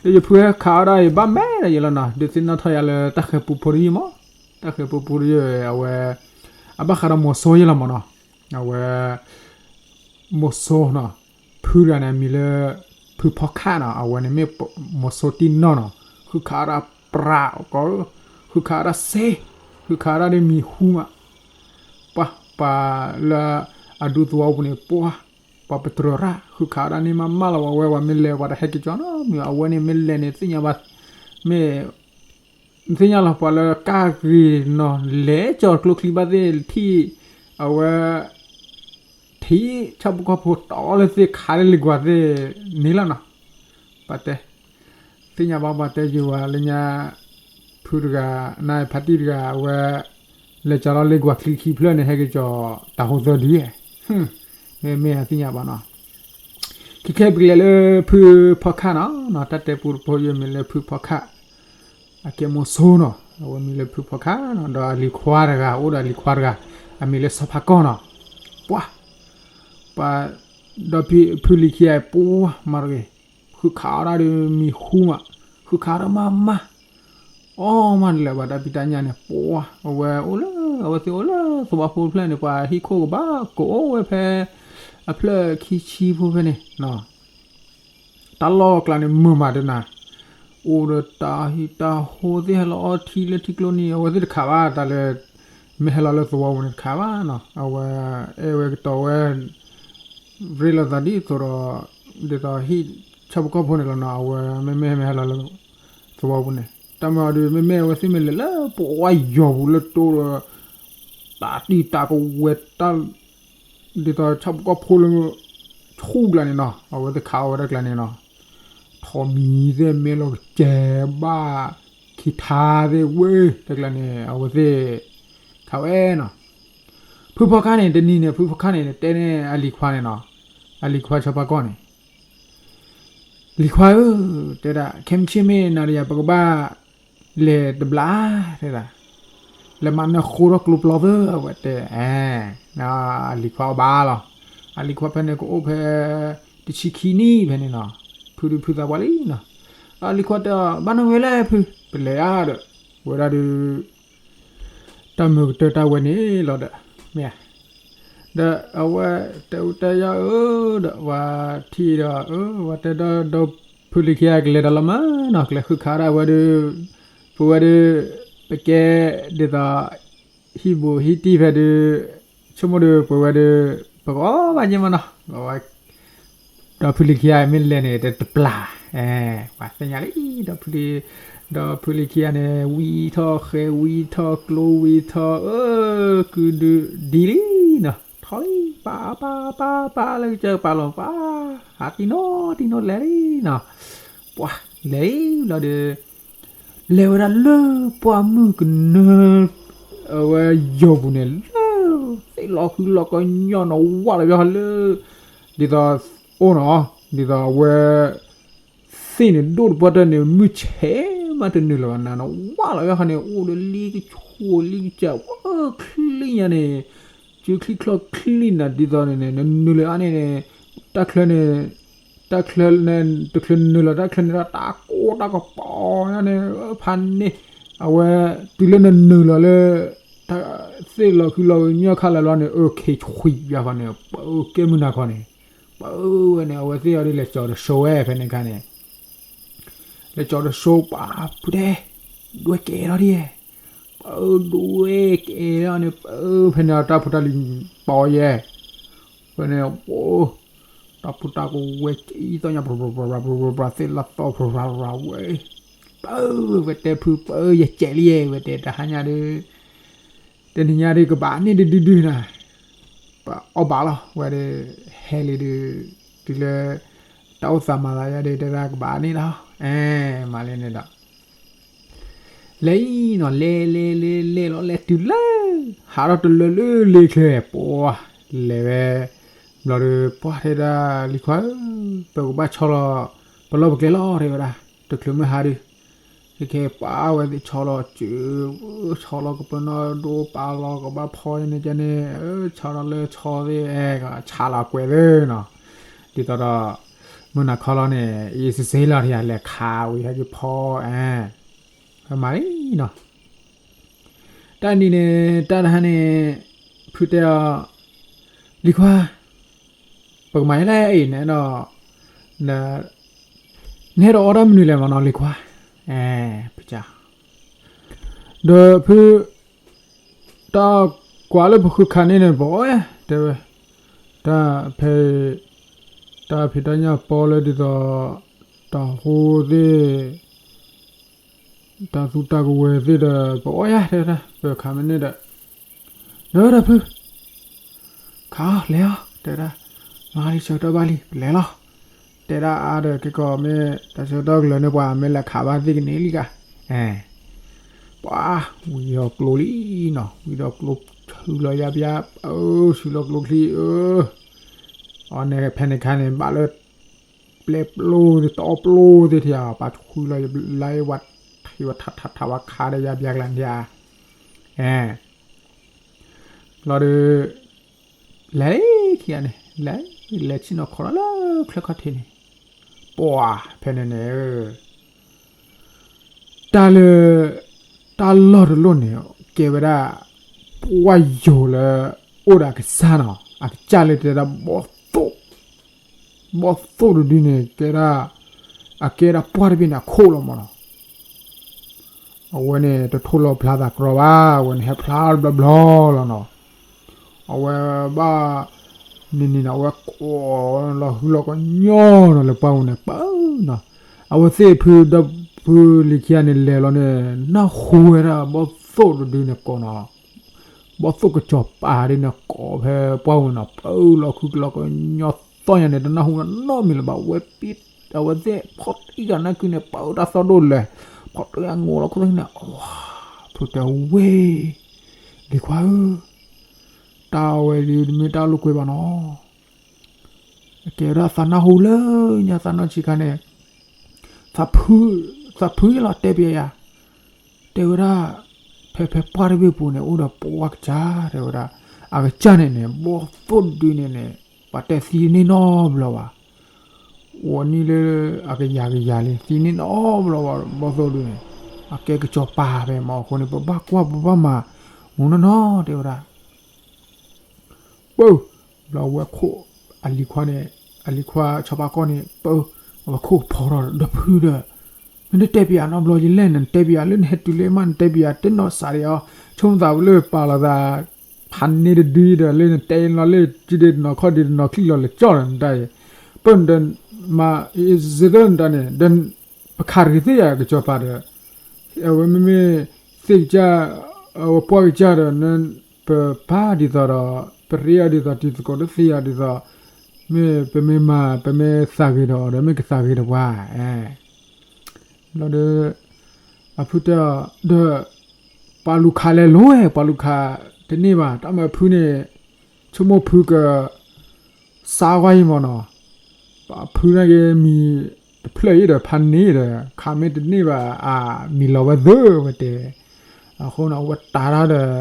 ဒီးယဖုဟဲခးအီၣ်ဒၣ်အံၤဘၣ်မဲာ်ဒီးယလီၤနီၤ ဒုးသ့ၣ်နီၣ်ထီၣ်ယၤလၢတၢ်ဃဲၤပူဖိတယုၢ်မး တၢ်ဃဲၤပူဖိတယုၢ် အဝဲ အဘၣ်ဃးဒီးမိၤစိယဲလီၤမးနီၤ အဝဲ မိၤစိနီၤ ဖုတဂၤန့ၣ် အမံၤလၢဖုဖီခၣ်နီၤ အဝဲန့ၣ်မ့ၢ်မိၤစိတံၢ်နီၢ်နီၤ ဃုခးအီၣ်ဒၣ်ပြးကီး ဃုခးအီၣ်ဒၣ်စ့ ဃုခးအီၣ်ဒၣ်ဒ်မံၤဟူမး ပှၤ ပှၤလၢအဒူသဝီပူၤန့ၣ် ပှၤ ပှၤပတြၢၤရၣ် ဃုခးအီၣ်ဒၣ်န့ၣ်မးမးလီၤ ပှၤဝဲပှၤမ့ၢ်လဲၤပှၤတဟဲက့ၤကၠီနီတမံၤ အဝဲန့ၣ်မ့ၢ်လဲၤန့ၣ်သ့ၣ်ညါဘၣ် မ့ၢ် သ့ၣ်ညါလီၤပှၤလၢကၢ်ဂ့ၤနီၤ လဲၤကၠီၤကျိချံဘၣ်သ့ၣ်ထံၣ် အဝဲ ထံၣ်ဆၣ်ဖိကီၢ်ဖိတီလၢသ့ၣ်ခးလၢလံၤကွၢ်သ့ၣ်န့ၣ်လီၤနီၤ ပှၤတဲ သ့ၣ်ညါဘၣ်ပှၤတဲယိၤဝဲလၢညါ ဖုတဂၤ နဖါတံၢ်တဂၤ အဝဲ လဲၤကၠီၤလီၤလံၤကွၢ်ချံခံဖျၢၣ်န့ၣ် ဟဲက့ၤကၠီၤတၢ်ဟိသၢဒု မ့မ့ၢ်သ့ၣ်ညါဘၣ်နီၤ ခဲခဲပကလဲၤလၢဖုဖီခၣ်နီၤ တၢ်တဲပူတဖိယိၤမံၤလၢဖုဖီခၣ် အကဲမိၤစိနီၤ အဝဲမံၤလၢဖုဖီခၣ်နီၤ ဒီးအလံၤခွါတဂၤ အိၣ်ဒီးအလံၤခွါတဂၤ အမံၤလၢစီၤဖးကီၢ်နီၤ ပှၤ ပှၤ ဒီးဖုလံၤခံဂၤ ပှၤမၤတဂ့ၤ ဃုခးအီၣ်ဒၣ်ဒီးမံၤဟူမး ဃုခးအီၣ်ဒၣ်မးမး အီၣ်မးတလဲၤဘၣ်တၢ်ဖံးတၢ်ညၣ်န့ၣ် ပှၤ အဝဲအိၣ်လၢ အဝဲသ့ၣ်အိၣ်လၢသဝီဖိတဖျၢၣ်န့ၣ် ပှၤဟံၣ်ခိၣ်ကဘၣ် ကအိၣ်ဝဲဖဲ အဖျၢၣ်ခံဆံဖိဖဲန့ၣ် တၢ်လီၢ်အကျါန့ၣ် မုာ်မးတနၤ, အိၣ်ဒီးတၢ်ဟံၣ်တၢ်ဟိသ့ၣ် ဟဲလီၤအီထံလၢထံကျိနံၤ အဝဲသ့ၣ်တခးဘၣ် တၢ်လၢ မ့ၢ်ဟဲလီၤလၢသဝီပူၤန့ၣ်တခးဘၣ်နီၤ အဝဲ အဲၣ်ဝဲကတီၤဝဲ ရ့လိာ်သးဒ်သိးဒီး ဒ်သိးဟံၣ်ဆၣ်ဖိကီၢ်ဖိန့ၣ်လီၤနီၤ အဝဲမ့မ့ၢ်မ့ၢ်ဟဲလီၤလၢ သဝီပူၤန့ၣ် တၢ်မၤအီၤဒီး မ့မ့ၢ်အဝဲသ့ၣ်မ့ၢ်လဲၤလၢပဝါယီၤပူၤ လၢတိဒီး တၢ်တံၢ်တၢ်ကဝဲၤတၢ် ဒ်သိးဆၣ်ဖိကီၢ်ဖိလၢ ဆူၣ်ကျါန့ၣ်နီၤ အဝဲသ့ၣ်ခးအီၤဝဲဒၣ်ကျါန့ၣ်နီၤ ထိးမံၤသ့ၣ် မ့ၢ်လီၤကစဲၤဘၣ် ခံထါသ့ၣ်ဝဲ တကျါန့ၣ် အဝဲသ့ၣ် ခးဝဲနီၤ ဖုဖီခါန့ၣ် တနံၤန့ၣ် ဖုဖီခါန့ၣ် တဲန့ၢ်အလံၤခွါန့ၣ်နီၤ အလံၤခွါဆီဖါကီၢ်န့ၣ် လံၤခွါဧၢ, တဲဒၣ် ခဲမုၢ်ဆ့ၣ်မ့ၢ်နၤဒီးယၤ ပကဘၣ်လဲၤတဘျီ တဲဒၣ် လဲၤမၤနၢၤဃိထီၣ်ကျိပျီသၢ အဝဲတဲ အလံၤခွါအီၤဘၣ်လီၤ. အလံၤခွါဖဲန့ၣ်ကအိၣ်ဖဲ တဆံခံနံၣ်ဖဲန့ၣ်နီၤ, ဖုဒုးဖုသးပှၢ်လံနီၤ. အလံၤခွါတဲအီၤ ဘၣ်နဝဲလဲၣ်ဖု, ပလဲၤဧါဒီး ဝဲဒၣ်ဒုး တၢ်မုာ်ကတၢၢ်တၢ်ဝဲန့ၣ်လီၤဒီး မ့ၢ်ဧါ ဒီးအဝဲတဲအူတဲယါဧၢဒီး ဝဲထံၣ်ဒီး အဝဲတဲဒီး ဒီဖုလံၤခံဂၤကလဲၤတၢ်လီၤမးနီၤ, ကလဲၤဃုခးဒၣ်ဝဲဒီး ပဝဲဒီး ပကဲဒ်သိး ဟံၣ်ဘူးဟံၣ်တံၢ်ဖဲဒီး ဆိကမိၣ်ဒီး ပဝဲဒီး ပကအီၣ်ဘၣ်က့မးနီၤ, ဒီဖုလံၤခံဂၤမ့ၢ်လဲၤန့ၣ် တတပျၢ်, ပှၤသ့ၣ်ညါလံ ဒီဖုလံၤ ဒီဖုလံၤခံဂၤန့ၣ် ဝံထီၣ်ဃဲဝံထီၣ်ကျိဝံထီၣ် အၢ ကုဒုဒ်လံနီၤ, ထီၣ်လံ ပာ်ပာ်ပာ်ပာ် လၢကစၢၢ်ပာ်လီၤပာ် ဟးတံၢ်နီတံၢ်နီလဲၤလံနီၤ, ပှၤလဲၤလံလီၤဒီး လဲၤဝဲဒၣ်လၢပှၢ်မုၢ်ကနၢ အဝဲယီၤပူၤန့ၣ်လၢ သ့ၣ်လီၤဃုလီၤကညီနီၤ ဝၢ်လီၤဘၣ်ဃီလၢ ဒ်သိးအိၣ်နီၤ ဒ်သိးအဝဲ သ့ၣ်န့ၣ်ဒိၣ်တပှၢ်တၢၢ်န့ၣ် မုၢ်ဆဲးမးတနုာ်လၢၤဘၣ်နၤနီၤ, ဝၢ်လီၤဘၣ်ဃီန့ၣ် အိၣ်ဒီးလံကဆူၣ်လံကစၢ် ဝဲချံညါန့ၣ် စုချံချီချံနၤ ဒ်သိးန့ၣ်န့ၣ် နနုာ်လၢအါန့ၣ်န့ၣ် တၢ်ချၢန့ၣ် တၢ်ချၢန့ၣ် တချုးနုာ်လီၤတၢ်ချၢန့ၣ်ဒီး တၢ်ကိၢ်တၢ်ကပီၤညါန့ၣ် ဖးန့ၢ် အဝဲ တုၤလၢနနုာ်လီၤလၢ သ့ၣ်လီၤဃုလီၤကညီခါလၢာ်လီၤန့ၣ် အၢ ခ့ဆှံယါဃီန့ၣ် ပၢကဲမုၢ်နၤခီန့ၣ် ပၢဝဲန့ၣ် အဝဲသ့ၣ်အီၤဒ်လဲၤကၠီၤတစိဝဲဖဲန့ၣ်ခါန့ၣ် လဲၤကၠီၤတစိပှၤဖုတဲ ဒွဲၣ်ကဲထီၣ်ဒ်ယဲ ပၢဒွဲၣ်ကဲထီၣ်န့ၣ် ပၢဖဲန့ၣ်အတၢ်ဖိတၢ်လံၤပီယဲ ဖဲန့ၣ် တၢ်ဖိတၢ်ကဝဲၤကံသီၣ်ညါ ပှၤပှၤပှၤပှၤ သ့ၣ်လီၤသီၣ်ပှၤပှၤပှၤဝဲ ပၢဝဲတဲဖုပၢယကဲးလံယဲ ဝဲတဲတဟါညါဒီး တနံၤညါဒီးကဘၣ်န့ၢ်ဒုဒုဒုနၤ ပအီၣ်ဘၣ်လီၤ ဝဲဒီး ဟဲလံဒီး တုၤလၢ တၢ်အိၣ်သးမၤသးယါဒီး တဲဒၣ်ကဘၣ်န့ၣ်လီၤ အဲ မၤလံန့ၣ်ဒီး လဲၤအံၤနီၤ လဲၤလဲၤလဲၤလဲၤလီၤ လဲၤတုၤလၢ ဟးထီၣ်တလၢလၢလ့ချၢ ပှၤ လဲၤဝဲ ဘျီဒီး ပှၤတဲဒၣ် လံၤခွါဧၢ ပကဘၣ်ဆီလီၤ ပလီၢ်ပကျဲလီၤ တဲဝဲဒၣ် တချုးမုၢ်ဟါဒီး ခဲခဲပှၤဝဲသ့ၣ်ဆီလီၤစၢၤ ဆီလီၤကပနီဒိပာ်လီၤကဘၣ်ဖီန့ၣ်ကန့ၣ် ဆီလီၤလၢဆီသ့ၣ် အဲ ဆါလီၤကွဲးသ့နီၤ ဒ်သိးဒီး မုၢ်နၤခီလီၤန့ၣ် အံၤစ့စ့လီၤထံၣ် လဲၤခးဝံၤဟဲက့ၤဖီ အဲ မၤလံနီၤ တၢ်နံၤန့ၣ် တၢ်တဟါန့ၣ် ဖုတဲအီၤ လံၤခွါ ပကမၤယဲလဲၣ်အံၤန့ၣ်ဒီး နဟဲဒီးအီၣ်တၢ်မနုၤလဲၣ်မနီၤ လံၤခွါ အဲ ဖုက ဒီးဖု တၢ်ကွၢ်လၢပဃုခးန့ၣ်န့ၣ် ပအီၣ်ယဲ တဲဝဲ တၢ်ဖဲ တၢ်ဖံးတၢ်ညၣ်ပီလၢဒ်သိး တၢ်ဟိသ့ၣ် တၢ်သူတၢ်ကဝဲၤသ့ၣ်ဒီး ပအီၣ်ယဲ တဲဝဲဒၣ် ပခးမ့ၢ်န့ၣ်ဒီး ဒီးဒီးဖု ခးအီၤ လဲၤအီၤ တဲဒၣ် မၤလံဆၢကတီၢ်ဘၣ်လံ ပလဲၤလီၤ တဲဒၣ်အါဒီး က့ၤကီးမ့ၢ် တၢ်ဆၢကတီၢ်ကလၢၤန့ၣ် ပှၤမ့ၢ်လဲၤခးဘၣ်သ့ၣ်ကန့ၢ်လံဂၤ အဲ ပှၤ ဝံၤဒီးကျိလံနီၤ ဝံၤဒီးကျိ ဆူလီၤယါဘျါ အၢ ဆူလီၤကျိချံ အၢ အီၤန့ၣ် ဖဲန့ၣ်ခါန့ၣ် ဘၣ်လၢ ပျဲပျိသ့ၣ် တအီၣ်ပျိသ့ၣ်ထံဧါ ပှၤဆူလီၤလါဝဲ ထံဝဲထးထးထးဝဲခါဒီးယါဘျါကျါန့ၣ်ထံဧါ အဲ လီၤဒီး လဲၤလံခံဂၤန့ၣ် လဲၤ လဲၤဆ့ၣ်နီၤခီနီၤလၢချၢခီၣ်ထံးန့ၣ် ပှၤ ဖဲန့ၣ်န့ၣ် တၢ်လၢ တၢ်လီၢ်တလီၢ်န့ၣ် ကဲဝဲဒၣ် ပှၤယိၤလၢ အိၣ်ဒီးအကစၢ်နီၤ အကစၢ်လၢတဲဒၣ် ဘီၣ်သိၣ် ဘီၣ်သိၣ်တဒုန့ၣ် ကဲဒၣ် အကဲဒၣ်ပှၢ်တဘ့ၣ်န့ၣ် အခိၣ်လီၤမၢ်နီၤ. အဝဲန့ၣ် တထိၣ်လီၤဖျါသးကြီဘၣ်, အဝဲန့ၣ် ဟဲဖျါဘျီဘျီလီၤနီၤ. အဝဲဘၣ် န့ၣ်န့ၣ်နီၤ အဝဲကိးလီၤဟုလီၤကညီနီၤ လၢပှၢ်ပူၤန့ၣ် ပၢနီၤ. အဝဲသ့ၣ်ဖုဒီဖုလံၤခံဂၤန့ၣ် လဲၤလီၤန့ၣ် နၢ်ဟူဝဲဒၣ်ဘီၣ်သိၣ်တဒုန့ၣ်ကိးနီၤ. ဘီၣ်သိၣ်ကစီၤပၤဒ်န့ၣ်ကိးဖဲပှၢ်ပူၤနီၤ, ပၢလီၤဟုလီၤကညီသီၣ်ညါန့ၣ် တနၢ်ဟူနီတမံၤလၢၤဘၣ်. ဝဲပံ, အဝဲသ့ၣ်ဖီၣ်တံၢ်ဂၤနၢ်ကုန့ၣ် ပၢတၢ်သီၣ်ဒိၣ်လဲၣ်, ဖီၣ်တံၢ်ဂၤ ငိးလီၤခိၣ်သ့ၣ်န့ၣ် အဝဲ ဖုတဲဝဲ လံၤခွါဧၢ, တၢ်ဝဲဒုးတမ့ၢ်တၢ်လိာ်ကွဲဘၣ်နီၤ. အကဲဝဲဒၣ်သးနၢ်ဟူလၢညါသးနီၢ်ဆံးခါန့ၣ်, သးဖု, သးဖုလီၤတဲပျဲယၤ, တဲဝဲဒၣ်, ဖဲဖဲပှၢ်တဘ့ၣ်ပူၤန့ၣ် အိၣ်ဒီးပှၢ်ကစၢ်တဲဝဲဒၣ်, အကစၢ်န့ၣ်န့ၣ် ဘီၣ်သိၣ်ဒုန့ၣ်န့ၣ် ပှၤတဲသံန့ၢ်နီတဘျီဘၣ်. အိၣ်နံၣ်လၢအကယၤကယၤလံ သံန့ၢ်နီတဘျီဘၣ် ဘီၣ်သိၣ်ဒုန့ၣ်, အကဲကစီၤပၤဖဲမၢ်အဃိန့ၣ် ပဘၣ်ကွၢ်ပဘၣ်မၤ, မူနီၢ်နီၢ်တဲဝဲဒၣ် ပၢ, ဘျီဝဲခိၣ်, အလံၤခွါန့ၣ်, အလံၤခွါဆီဖါကီၢ်န့ၣ် ပၢ, အဝဲခိၣ်ဖီထီၣ်ဒီး ဒီဖုဒီး, မ့ၢ်နတဲပယၤနီတဘျီယလဲၣ်န့ၣ် နတဲပယၤလၢနဟဲတုၤလၢမး နတဲပယၤတနီၤစးဒံးအီၤ, ဆိကမိၣ်သးလၢပာ်လီၤသး ဖးန့ၢ်တဒုဒီး လၢနတဲလီၤလၢ စုဒ့တနီၤခီၣ်ဒ့တနီၤချံၣ်လီၤလၢကၠီၣ်ဒီးနတၢ်အံၤ, ပၢနတမၤ စ့သၢနတၢ်န့ၣ် ဒီး ပခးတဂ့ၤသ့ၣ်ယၤကစီၤပၤဒီး, အဝဲမ့မ့ၢ် သ့ၣ်ကစၢ်, အဝဲပှၢ်ကစၢ်ဒီး ပပာ်ဒ်သိးဒီး ပရ့အီၤဒ်သိးတံၤသကိးတသ့ယၤဒ်သိး, မ့ၢ်ပမ့ၢ်မၤ ပမ့ၢ်သးဂ့ၤဒီးအီၤဒီး မ့ၢ်ကသးဂ့ၤဒီးပှၤ, ဘျီဒီး အဖုတဲအီၤဒီး ပှၤလူၤခးလဲၤလိၤဝဲ ပှၤလူၤခးတန့ၢ်ဘၣ် တၢ်မၤဖုန့ၣ် ဆိကမိၣ်ဖုက စါဝါအံၤမၢ်နီၤ, ပှၤဖုနာ်က့မံၤတဖျၢၣ်အံၤဒီး ဖးန့ၢ်ဒီး ခးမ့ၢ်တန့ၢ်ဘၣ် အမံၤလီၤဝဲသၢဝဲတဲ, အဃိန့ၣ် အဝဲတးတၢ်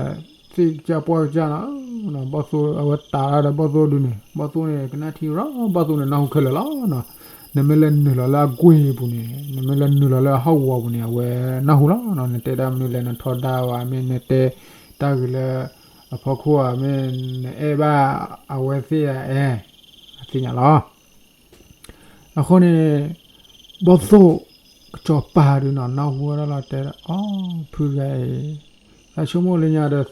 ဒီး သ့ၣ်ကစၢ်ပှၢ်ကစၢ်နီၤ, ဘီၣ်သိၣ် အဝဲတးတၢ်ဒီးဘီၣ်သိၣ်ဒုန့ၣ် ဘီၣ်သိၣ်န့ၣ် ကနၣ်ထံရၢ ဘီၣ်သိၣ်န့ၣ် နၢ်ဟူခဲလၢာ်လီၤနီၤ, နမ့ၢ်လဲၤနုာ်လီၤလၢအကွ့ၢ်ပူၤန့ၣ် နမ့ၢ်လဲၤနုာ်လီၤလၢအဟီၣ်ကဝီၤပူၤန့ၣ် အဝဲနၢ်ဟူလီၤနီၤ, နတဲဒၣ်မနုၤလဲၣ် နထီဒါဝဲ မ့ၢ်နတဲတၢ်ဂ့ၤလၢ အဖီခိၣ်ဧါ မ့ၢ်နအဲၣ်ဘၣ်အဝဲသ့ၣ်ဧါ အဲၣ်, အသ့ၣ်ညါလီၤ. အဃိန့ၣ် ဘီၣ်သိၣ်ကစီၤပၤဒုနီၤ နၢ်ဟူဝဲဒၣ်လီၤတဲဒီး အီ ဖုတဂၤအံၤ, သးဆိကမိၣ်လၢညါဒီး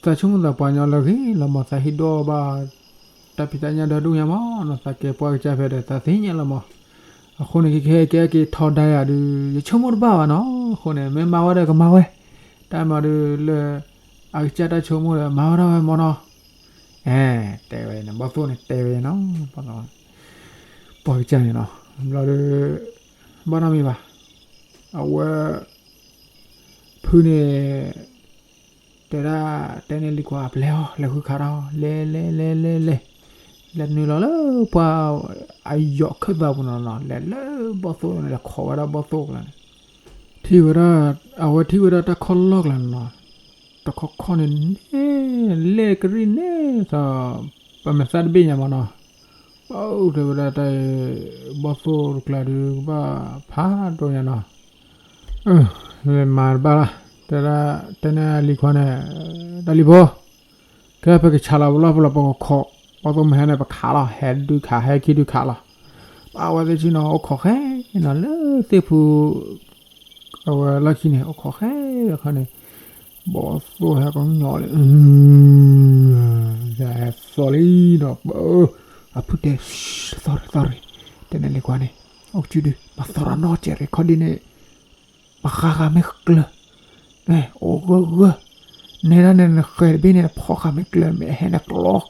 သးဆိကမိၣ်သးပှၤညီလၢအဂ့ၤလီၤမၢ် သးဟ့ၣ်ဒိၣ်ဘၣ် တၢ်ဖံးတၢ်ညၣ်ဒီဒူၣ်ညါမၢ်နီၤ, သးကဲပှၢ်ကစၢ်ဖဲဒီး သးသ့ၣ်ညါလီၤမၢ်. အဃိန့ၣ် ခဲခဲကဲက့ၤထီဒါယၤဒုး ယဆိကမိၣ်တဘၣ်ဘၣ်နီၤ, အဃိန့ၣ် မ့ၢ်မၤဝဲဒီးကမၤဝဲ, တၢ်မၤဒုးလၢ အကစၢ်တၢ်ဆိကမိၣ်ဒီး မၤဝဲဒၣ်ဝဲမၢ်နီၤ. အဲ တဲဝဲန့ၣ် ဘီၣ်သိၣ်န့ၣ် တဲဝဲနီၤ, ပှၢ်ကစၢ်န့ၣ်နီၤ, ဘျီဒီး ဘၣ်နီတမံၤဘၣ်, အဝဲ ဖုန့ၣ် တဲဒၣ် တဲန့ၢ်လံၤခွါ ပျဲအီၤ လဲၤဃုခးဒီး လဲၤ လဲၤ လဲၤ လဲၤ လဲၤ, လဲၤနုာ်လီၤလၢပှၢ် အယီၤခၢၣ်သးပူၤနီၤနီၤ, လဲၤလၢဘီၣ်သိၣ်န့ၣ် လဲၤခိးဝဲဒၣ်ဘီၣ်သိၣ်ကျါန့ၣ်, ထံၣ်ဝဲဒၣ် အဝဲထံၣ်ဝဲဒၣ်တၢ်ခီၣ်လီၢ်ကျါန့ၣ်နီၤ, တခီခီန့ၣ်န့ၣ် လဲၣ်ကရံၣ်န့ၣ်သီး ပမဲာ်သၣ်တဘ့ၣ်ညါမၢ်နီၤ, ပတဲဝဲဒၣ်တၢ်အံၤ ဘီၣ်သိၣ်တကျါဒုး ကဘၣ်ဖးဒိၣ်ညါနီၤ မၤတဘၣ်လီၤ, တဲဒၣ် တဲန့ၢ်လံၤခွါန့ၣ် တၢ်လံၤဖိ, ခဲပကဆးလီၤပလီၢ်ပလီၢ်ပကခိး, ဘီၣ်သိၣ်မ့ၢ်ဟဲန့ၣ် ပခးလီၤ, ဟဲဒုးခး ဟဲခံဒုးခးလီၤ, ဘၣ်ဝဲသ့ၣ်ဆံနီၤ အိၣ်ခိးဃဲနီၤ လၢသ့ၣ်ဖူ အဝဲလီၢ်ခံန့ၣ် အိၣ်ခိးဃဲအခါန့ၣ်, ဘီၣ်သိၣ်ဟဲကညီလံ ဟဲသီၣ်လံဒီး ပၢ အဖုတဲ သီၣ်ရ့ သီၣ်ရ့, တဲန့ၢ်လံၤခွါန့ၣ် အိၣ်ကစုဒု မၤသီၣ်ရၣ်နီၢ်ကဲးရ့ ခီဒ်န့ၣ် မၤဃါဃာ်မ့ၢ်ကျၢၤ, အိၣ်ဂၢၢ်ဂၢၢ်, နဲဒၣ်န့ၣ် နဃဲၤတဘ့ၣ်န့ၣ် နဖီၣ်ဃာ်မ့ၢ်ကျၢၤ မ့ၢ်ဟဲန့ၣ်ကျီကျ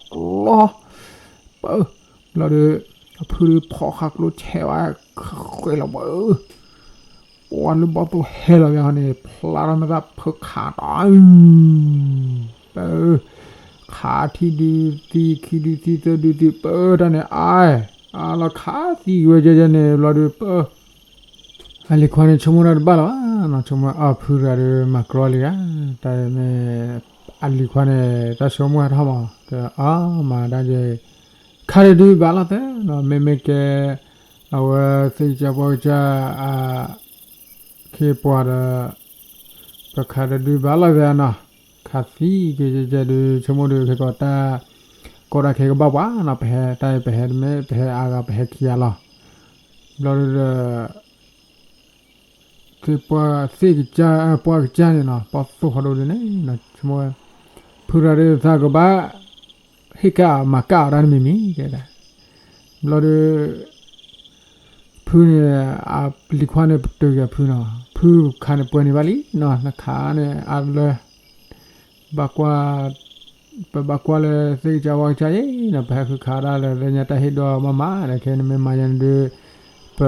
ီ, ပၢ ဘျီဒီး အဖုဖီၣ်ဃာ်ကျိဆဲးဝဲ ဃဲၤလီၤပၢ ပှၤလၢဘီၣ်သိၣ်ဟဲလီၤဝဲဟီန့ၣ် ဖျါထီၣ်မ့ၢ်သးဖၢခးတီၤ ပၢ ခးထံၣ်ဒုးသံ ခံဒုးသံ သၢဒုးသံ ပၢတၢ်န့ၣ် အါ အါလီၤခးသံဝဲကဲကဲန့ၣ် ဘျီဒီး ပၢ အလံၤခွါန့ၣ် ဆိကမိၣ်တၢ်တဘၣ်လၢၤဘၣ်နီၤ, ဆိကမိၣ်အဖုတဂၤဒီး မၤကြီလံဧါ, တၢ်မ့ၢ် အလံၤခွါန့ၣ် တၢ်ဆိကမိၣ်ဟဲထီၣ်မး အမၤဒၣ်ကဲ ခးတဒုဘၣ်လီၤသဲနီၤ, မ့မ့ၢ်ကဲ အဝဲသ့ၣ်ကစၢ်ပှၢ်ကစၢ် အခ့အပှၤဒီး ပခးတဒုဘၣ်လီၤသဲနီၤ, ခးသံကဲကဲကဲဒုး ဆိကမိၣ်ဒုး ခဲကီးတၢ် ကီတၢ်ခဲကဘၣ်ပှၤနီၤ, ပဟဲတၢ်အံၤ ပဟဲတမ့ၢ် ပဟဲအါဂၤ ပဟဲခံဂၤလီၤ. ဘျီဒီး သ့ၣ်ပှၢ်သ့ၣ်ကစၢ် ပှၢ်ကစၢ်န့ၣ်နီၤ ပှၢ်သိၣ်ဖးဒိၣ်ဒုန့ၣ် ဆိကမိၣ်ဝဲ ဖုရၤဒုသးကဘၣ် ဟ့ၣ်ကၣ်မၤကၣ်အီၤတၢ်တမံၤမံၤ တဲဒၣ်. ဘျီဒီး ဖုန့ၣ် အလံၤခွါန့ၣ်ပတုာ်က့ၤဖုနီၤ ဖုခးန့ၣ်ပှဲၤန့ၢ်ဘၣ်လံ နီၤ နခးန့ၣ်အါလၢ ဘၣ်ကွၢ် ပဘၣ်ကွၢ်လၢသ့ၣ်ကစၢ်ဝါကစၢ်အံၤနီၤ ပဟဲဃုခးဒၣ်လၢ လၢညါတၢ်ဟ့ၣ်ဒီးမးမး ဒီးခဲနမ့ၢ်မၤယၤန့ၣ်ဒုး ပ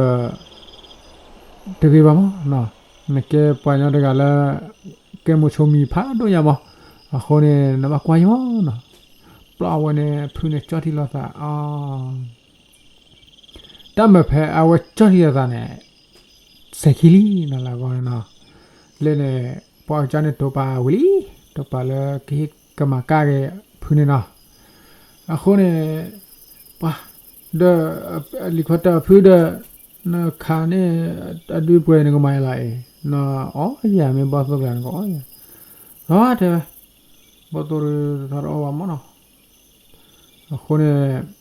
တဂ့ၤဘၣ်မးနီၤ နကဲပှၤကညီတဂၤလၢ ကဲမိၣ်ဆိမံၤဖးဒိၣ်ညါမး အဃိန့ၣ် နဘၣ်ကွၢ်ယံၤမးနီၤ ပျီအဝဲန့ၣ် ဖုန့ၣ်ကၠီၣ်ထံလီၤသးအီၤ တၢ်မၤဖဲအဝဲကၠီၣ်ထံလီၤသးန့ၣ် စဲးခံလံနီၤ လၢအဂီၢ်န့ၣ်နီၤ လၢန့ၣ် ပှၤကစၢ်န့ၣ်တိာ်ပာ်ဝံၤလံ တိာ်ပာ်လၢကဟ့ၣ်ကမၤကၣ်က့ၤဖုန့ၣ်နီၤ အဃိန့ၣ် ပှၤ ဒီး လံၤခွါတဲဖုဒီး နခးန့ၣ် အဒုပှဲၤနကမၤယၤလီၤအံၤ နအီၣ်ယၤမ့ၢ်ဘီၣ်သိၣ်ကျါနကအီၣ်ယၤ လီၤတဲဝဲ ဘီၣ်သိၣ်တသးတအီၣ်ဘၣ်မးနီၤ အဃိန့ၣ်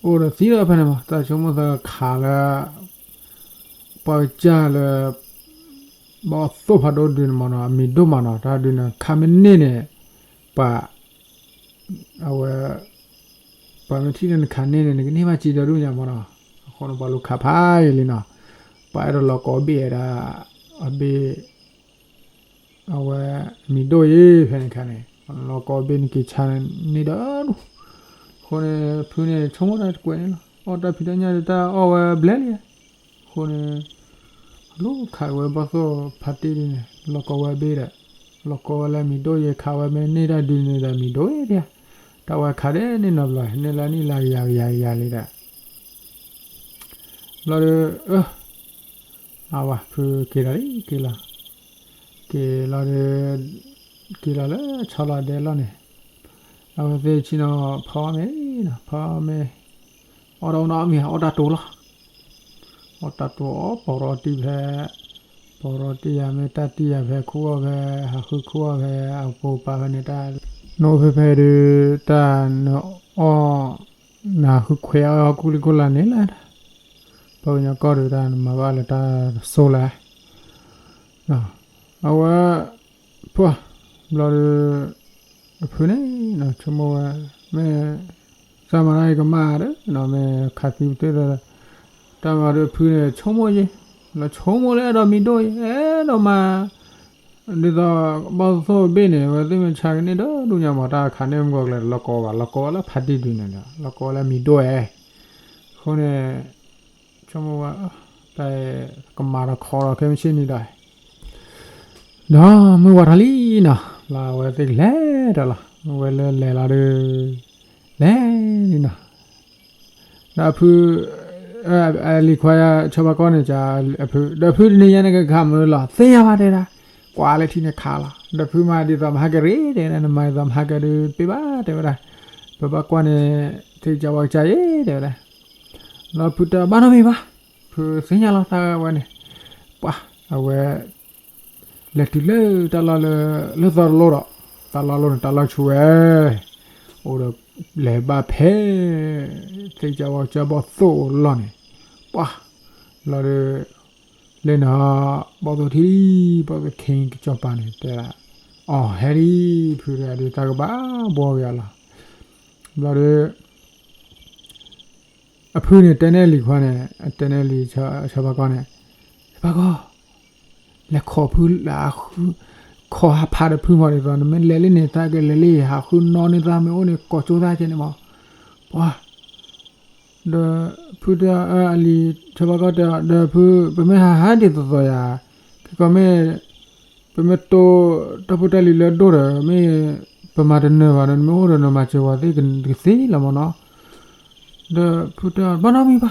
အိၣ်ဒီးသံဒီးဖဲန့ၣ်မး တၢ်ဆိကမိၣ်သးခးလၢ ပှၤကစၢ်လၢ ဘီၣ်သိၣ်ဖးဒိၣ်ဒုန့ၣ်မးနီၤ အမံၤဒိၣ်မးနီၤ တၢ်ဒုန့ၣ် ခးမ့ၢ်န့ၢ်န့ၣ် ပှၤ အဝဲ ပှၤမ့ၢ်ထံၣ်လၢနခးန့ၢ်န့ၣ် နကန့ၢ်ဘၣ်စ့ဒီဒူၣ်ညါမးနီၤ အဃိန့ၣ် ပှၤလူၤခးဖးယံၤလံနီၤ ပှၤအဲၣ်ဒိးလီၤကီဘ့ၣ်ဝဲဒၣ် အဘ့ၣ် အဝဲ မံၤဒိၣ်အံၤဖဲန့ၣ်ခါန့ၣ် လီၤကီဘ့ၣ်နက့ၤဆါန့ၢ်ဒီဒူၣ် အဃိန့ၣ် ဖုန့ၣ် ဆိကမိၣ်တၢ်တကွဲးန့ၣ်လီၤ အီၣ်တၢ်ဖံးတၢ်ညၣ်ဒီးတၢ်အီၣ်ဝဲဘျဲလံ အဃိန့ၣ် လူၤခးဝဲဘီၣ်သိၣ်ဖးတံၢ်ဒုန့ၣ် လီၤကီဝဲဘ့ၣ်ဒီး လီၤကီဝဲလၢမံၤဒိၣ်ယဲ ခးဝဲမ့ၢ်န့ၢ်တၢ်ဒုန့ၣ်ဒီးမံၤဒိၣ်ယဲဒၣ် တၢ်ဝဲခးဒဲးန့ၣ်နီတဘျီ န့ၢ်လၢနံၣ်လၢကယၤကယၤကယၤလံဒီး ဘျီဒီး အဝဲဖုက့ၤလီၤလံ က့ၤလီၤ က့ၤလီၤဒီး က့ၤလီၤလၢဆီလီၤဒဲလီၢ်န့ၣ် အဝဲသ့ၣ်ဆ့ၣ်နီၤ ဖီမ့ၤနီၤ ဖီမ့ၤ အီၣ်တၢ်အိၣ်နီတမံၤ အီၣ်တၢ်တိၤလီၤ အီၣ်တၢ်တိၤအီၣ်ပီၤရီတံၢ်ဖဲ ပီၤရီတံၢ်ယၤမ့ၢ်တၢ်တံၢ်ယၤဖဲ ခူၣ်အီၣ်ဖဲ ဟးဃုခူၣ်အီၣ်ဖဲ အပိာ်ပာ်ဖဲန့ၣ်တၢ် နအိၣ်ဖဲဖဲဒုး တၢ်နအီၣ် နဟးဃုခွဲးအီၣ်ဟီၣ်ခိၣ်လံခိၣ်လၢန့ၣ်လၢ ပှၤကညီကီၢ်ဒုးတၢ်နမၤဘၣ်လၢတၢ်တစိၢ်လၢ အဝဲ ပှၤ ဘျီဒီး အဖုန့ၣ် ဆိကမိၣ်ဝဲ မ့ၢ် သးမၤတၢ်အံၤကမၣ်ဒီး မ့ၢ်ခးသံပတုာ်ဒီး တၢ်မၤဒီးဖုန့ၣ် ဆိကမိၣ်ယဲ လီၤဆိကမိၣ်လၢအဲၣ်ဒိးမံၤဒိၣ်ယဲ အဲၣ်ဒိးမၤ ဒ်သိးဘီၣ်သိၣ်ဘ့ၣ်န့ၣ် အဝဲသ့ၣ်မ့ၢ်ဆါကန့ၢ်ဒီဒူၣ်ညါမး တၢ်ခးန့ၢ်မုၢ်ကီၢ်ကျဲ လီၤကီဝဲ လီၤကီဝဲလၢဖးတံၢ်ဒုန့ၣ်ဒီး လီၤကီဝဲလၢမံၤဒိၣ်ဝဲ အဃိန့ၣ် ဆိကမိၣ်ဝဲ တၢ်ကမၤဒီးခီဒီးခဲမုၢ်ဆ့ၣ်န့ၣ်ဒီး ဒီးမုၢ်ဝါထီၣ်လံနီၤ လီၤအဝဲသ့ၣ်ကလဲၤဒီးလီၤ မုၢ်ဝဲလၢလဲၤလီၤဒီး လဲၤလံနီၤ ဒီးအဖု အလံၤခွါဆီဖါကီၢ်န့ၣ် အဖု ဒီးဖုတနံၤညါန့ၣ်ကခးမုၢ်လီၤ သ့ၣ်ညါဘၣ်တဲဒၣ် ကွၢ်လၢထံန့ၣ်ခးလီၤ ဒီးဖုမၤဒ်သိးမဟါကရံၣ်တဲဝဲဒၣ် နမၤဒ်သိးမဟါကရံၣ်တပ့ၢ်ဘၣ်တဲဝဲဒၣ် ပဘၣ်ကွၢ်န့ၣ် သ့ၣ်ကစၢ်ဝါကစၢ်ယဲတဲဝဲဒၣ် လီၤဖုတဘၣ်နီတမံၤဘၣ် ဖုသ့ၣ်ညါလီၤတၢ်ဝဲန့ၣ် ပှၤ အဝဲ လဲၤတုၤလၢတၢ်လီၢ်လၢ လၢသီတလိၣ်ဒီး တၢ်လီၢ်လိၣ်န့ၣ် တၢ်လီၢ်ဆူၣ်ဝဲ အိၣ်ဒီးလဲၤဘၣ်ဖဲ သ့ၣ်ကစၢ်ဝါကစၢ်ဘီၣ်သိၣ်အလီၢ်န့ၣ် ပှၤ လီၤဒီး လဲၤနၤ ဘီၣ်သိၣ်ထံ ဘီၣ်သိၣ်ခ့ကစီၤပၤန့ၣ် တဲဒၣ် အီၤဟဲလံ ဖုတဂၤဒီးတၢ်ကဘၣ်ဘှီက့ၤအီၤလီၤ ဘျီဒီး အဖုန့ၣ်တဲန့ၢ်လံၤခွါန့ၣ် တဲန့ၢ်လံၤဆီဖါကီၢ်န့ၣ် ဆီဖါကီၢ် လဲၤခိးဖု ခိးဟးဖးဒီးဖုမီၤဒ်သိး နမ့ၢ်လဲၤလံန့ၣ် တၢ်ကလဲၤလံ ဟးဃုနီၢ်န့ၢ်သး မ့ၢ်အိၣ်န့ၣ် ကိးကၠိသးကဲန့ၣ်မီၤ ပှၤ ဒီးဖုတဲအီၤ အလံၤဆီဖါကီၢ်တဲအီၤ ဒီးဖု ပမ့ၢ်ဟးဟးဒ်သိးသိးယၤ ခဲကီးမ့ၢ် ပမ့ၢ်တိၢ်တၢ်ဖိတၢ်လံၤလၢအဒိၣ်ဒီး မ့ၢ်ပမၤတနၢၤဘၣ်ဒီး နမ့ၢ်အိၣ်ဒီးနမၤစၢၤပှၤသ့ၣ်ကသ့လီၤမီၤနီၤ ဒီးဖုတဲအီၤ ဘၣ်နီတ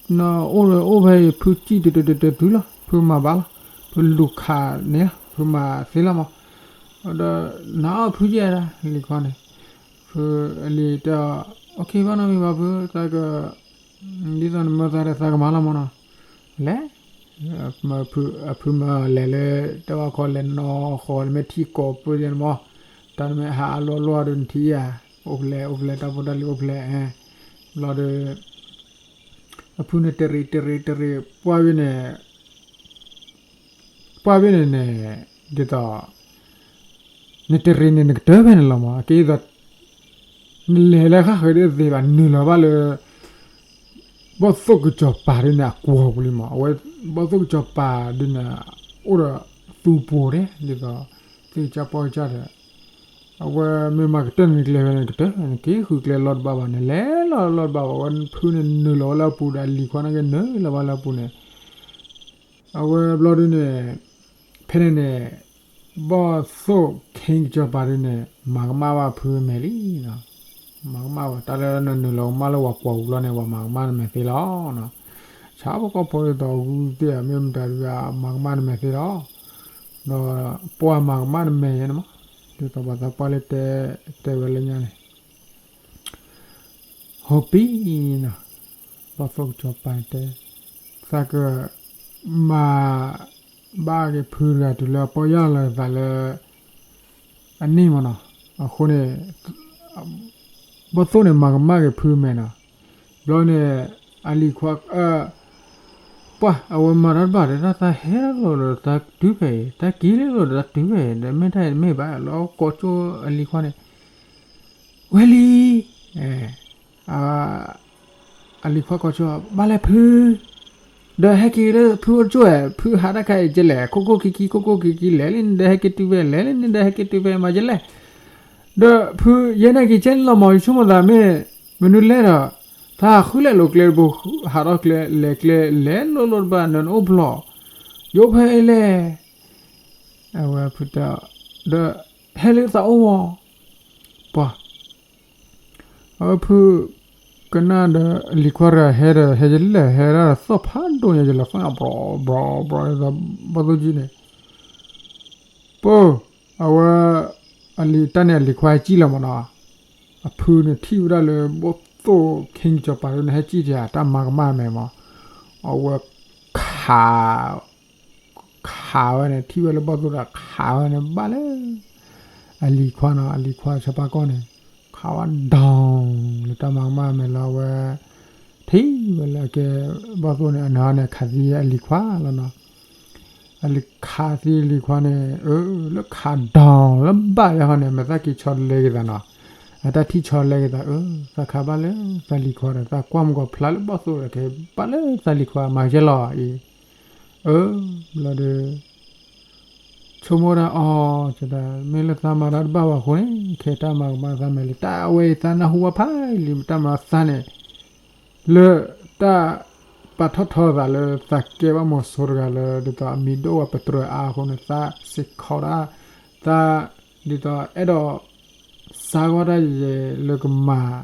မံၤဘၣ် နအိၣ်ဒီးအိၣ်ဖဲအံၤ ဖုစံၣ်တဲၤတဲၤတဲၤတုၤလီၤ ဖုမၤဘၣ်လီၤ ဖုလူၤခးန့ၣ်လီၤ ဖုမၤသ့လီၤမီၤ ဒီးနအီၣ်ဖုယဲဒၣ် လံၤခွါန့ၣ် ဖုအလံၤတဲအီၤ အိၣ်ခ့ ဘၣ်နီတမံၤဘၣ်ဖု သးက ဒ်သိးနမၢသးဒီးသးကမၤလီၤမီၤနီၤ လဲၤ အဖုမၢလဲၤလၢ တၢ်ဘၣ်ခီလဲၤနီၢ်ဃီ နမ့ၢ်ထံကီၢ်ပၢၢ်ယဲန့ၣ်မီၤ တၢ်နမ့ၢ်ဟးအလီၢ်လီၢ်ဒီးနထံၣ်ဧါ အိၣ်ဖျဲၣ် အိၣ်ဖျဲၣ် တၢ်ဖိတၢ်လံၤအိၣ်ဖျဲၣ် ဘျီဒီး အဖုန့ၣ်တရံးတရံးတရံး ပှၢ်ဝဲန့ၣ် ပှၢ်ဝဲန့ၣ်န့ၣ် ဒ်သိး နတရံးန့ၣ် နကတၢၢ်ဖဲန့ၣ်လီၤမး အကဲဒ်သိး နလဲၤလၢဃၣ်ဃၢၤဒ်သ့ဘၣ် နုာ်လီၤဘၣ်လၢ ဘီၣ်သိၣ်ကစီၤပၤဒ်န့ၣ် အကွီၤပူၤလံမး အဝဲ ဘီၣ်သိၣ်ကစီၤပၤဒ်န့ၣ် အိၣ်ဒီးသူပူၤဒဲး ဒ်သိး သ့ၣ်ကစၢ်ပီၢ်ကစၢ်ဒီး အဝဲမ့ၢ်မၤကတၢၢ်န့ၣ် နကျဲဖဲန့ၣ် နကတၢၢ် နက့ၤဃုကျဲလီၢ်တဘၣ်ဘၣ် နလဲၤလီၤလီၢ်တဘၣ်ဘၣ် အဝဲဖုန့ၣ်နုာ်လီၤဝဲလၢအပူၤဒီး အလံၤခွါန့ၣ်က့ၤနုာ်လီၤဘၣ်လၢအပူၤန့ၣ် အဝဲဘျီဒ်န့ၣ် ဖဲန့ၣ်န့ၣ် ဘီၣ်သိၣ်ခ့ကစီၤပၤဒ်န့ၣ် မၤကမၣ်ဘၣ်ဖုအမဲာ်လံနီၤ မၤကမၣ်ဝဲ တၢ်လၢနနုာ်လီၤကမၣ်လၢပှၤကွီၤပူၤလီၤန့ၣ် ပှၤမၤကမၣ်နမဲာ်သ့လီၤနီၤ ဆၣ်ဖိကီၢ်ဖိဒ်သိးအဂုၢ်သ့ၣ်ဧါ မ့ၢ်မတၤဒုး မၤကမၣ်နမဲာ်သ့လီၤ ဒီးပှၤမၤကမၣ်နမဲာ်ယဲန့ၣ်မး ဒ်သိးပှၤသးပှၢ်လၢတဲ တဲဝဲလၢညါန့ၣ် ဟိပံနီၤ ဘီၣ်သိၣ်ကစီၤပၤတဲ သးကမၤဘၣ်က့ၤဖုတဂၤတုၤလၢအပီၢ်ယၢ်လီၤသးလၢ အနံၣ်မးနီၤ အဃိန့ၣ် ဘီၣ်သိၣ်န့ၣ် မၤကမၣ်က့ၤဖုမဲာ်နီၤ ဘျီန့ၣ် အလံၤခွါ ပှၢ် အဝဲမၤတၢ်တဘၣ်ဒီး တၢ်သးဟဲလီၤဒီးသးတုၤဖဲအံၤ တၢ်က့ၤလၢလီၤဒီးသးတုၤဖဲအံၤ ဒီးမ့ၢ်တၢ်အံၤတမ့ၢ်ဘၣ် လီၤကိးကၠိအလံၤခွါန့ၣ် ဝဲလံ အလံၤခွါကိးကၠိ ဘၣ်လဲၣ်ဖု ဒီးဟဲက့ၤလၢဖုအိၣ်ကၠိဝဲ ဖုဟးတၢ်ခါအံၤကလဲၣ် ခိၣ်ခိၣ်ခံခံ ခိၣ်ခိၣ်ခံခံ လဲၤလံ နဒီးဟဲက့ၤတုၤဖဲ လဲၤလံ နဒီးဟဲက့ၤတုၤဖဲ မၤကလဲၣ် ဒီးဖုယဲန့ၣ်က့ၤကဲလီၤမး ယဆိကမိၣ်သးမ့ၢ် မနုၤလဲၣ်ဒီး သးဟးဃုလဲၣ်လိာ်ကျဲတဘိ ဟးထီၣ်ကျဲ လဲၤကျဲ လဲၤလိၤလိၤတဘၣ် နအိၣ်ဘျီၣ် ယအိၣ်ဖဲအံၤလဲၣ် အဝဲဖုတဲ ဒီး ဟဲလၢသးအိၣ်ဝီၤ ပှၤ အဝဲဖု ကနၣ်ဒီးအလံၤခွါတဂၤဟဲဒီး ဟဲယလဲၣ် ဟဲဒၣ်ဒီးသီၣ်ဖးဒိၣ်ညါ ယလဲၤသီၣ်ညါ ပြီၤ ပြီၤ ပြီၤ ဒ်သိးဘီၣ်သိၣ်ကၠံန့ၣ် ပၢ် အဝဲ အလံၤတၢ်န့ၣ် အလံၤခွါဟဲကံၣ်လီၤမးနီၤ အဖုန့ၣ်ထံၣ်ဝဲဒၣ်လၢဘီၣ်သိၣ်ခ့ကစီၤပၤန့ၣ် ဟဲကံၣ်တၢ် တၢ်မၤကမၣ်မဲာ်မး အဝဲခး ခးဝဲန့ၣ် ထံၣ်ဝဲလၢဘီၣ်သိၣ်ဒီး ခးဝဲန့ၣ် ဘၣ်လၢ အလံၤခွါနီၤ အလံၤခွါစီၤပၤကီၢ်န့ၣ် ခးဝဲဒီလၢတၢ်မၤကမၣ်မဲာ်လၢအဝဲ ထံၣ်ဝဲလၢအကဲ ဘီၣ်သိၣ်န့ၣ် အနၢၤန့ၣ် ခးသံအလံၤခွါလီၤနီၤ အလံၤခးသံအလံၤခွါန့ၣ် အၢ လၢခးဒီလၢဘၣ်ယါဃီန့ၣ် မ့ၢ်သးက့ၤဆီတလဲက့ၤသးနီၤ အတၢ်ထံၣ်ဆီလဲက့ၤသး အၢ သးခးဘၣ်လၢသးလံၤခွါဒီး သးကွၢ်မုၢ်ကီၤဖျါလၢဘီၣ်သိၣ်ဒီး ကဘၣ်လၢသးလံၤခွါ မၤကဲလီၤအံၤ အၢ ဘျီဒီး ဆိကမိၣ်ဒၣ်အီၤ မ့ၢ်လၢသးမၤတၢ်တဘၣ်ဘၣ်အဃိန့ၣ် ခဲတၢ်မၤကမၣ်သးမဲာ်လံ တၢ်အဝဲအံၤသးနၢ်ဟူဘၣ်ဖးလံ တၢ်မၤသးန့ၣ် လၢတၢ်ပာ်ထီၣ်ထီသးလၢသးကဲဘၣ်မိၤစိတဂၤလၢ ဒ်သိးအမံၤဒိၣ်ဝဲပတြၢၤအါအဃိန့ၣ် သးစ့ၢ်ကီးဒၣ် သး ဒ်သိးအဲၣ်ဒိး စါဂီၢ်တၢ်ယဲလၢကမၤ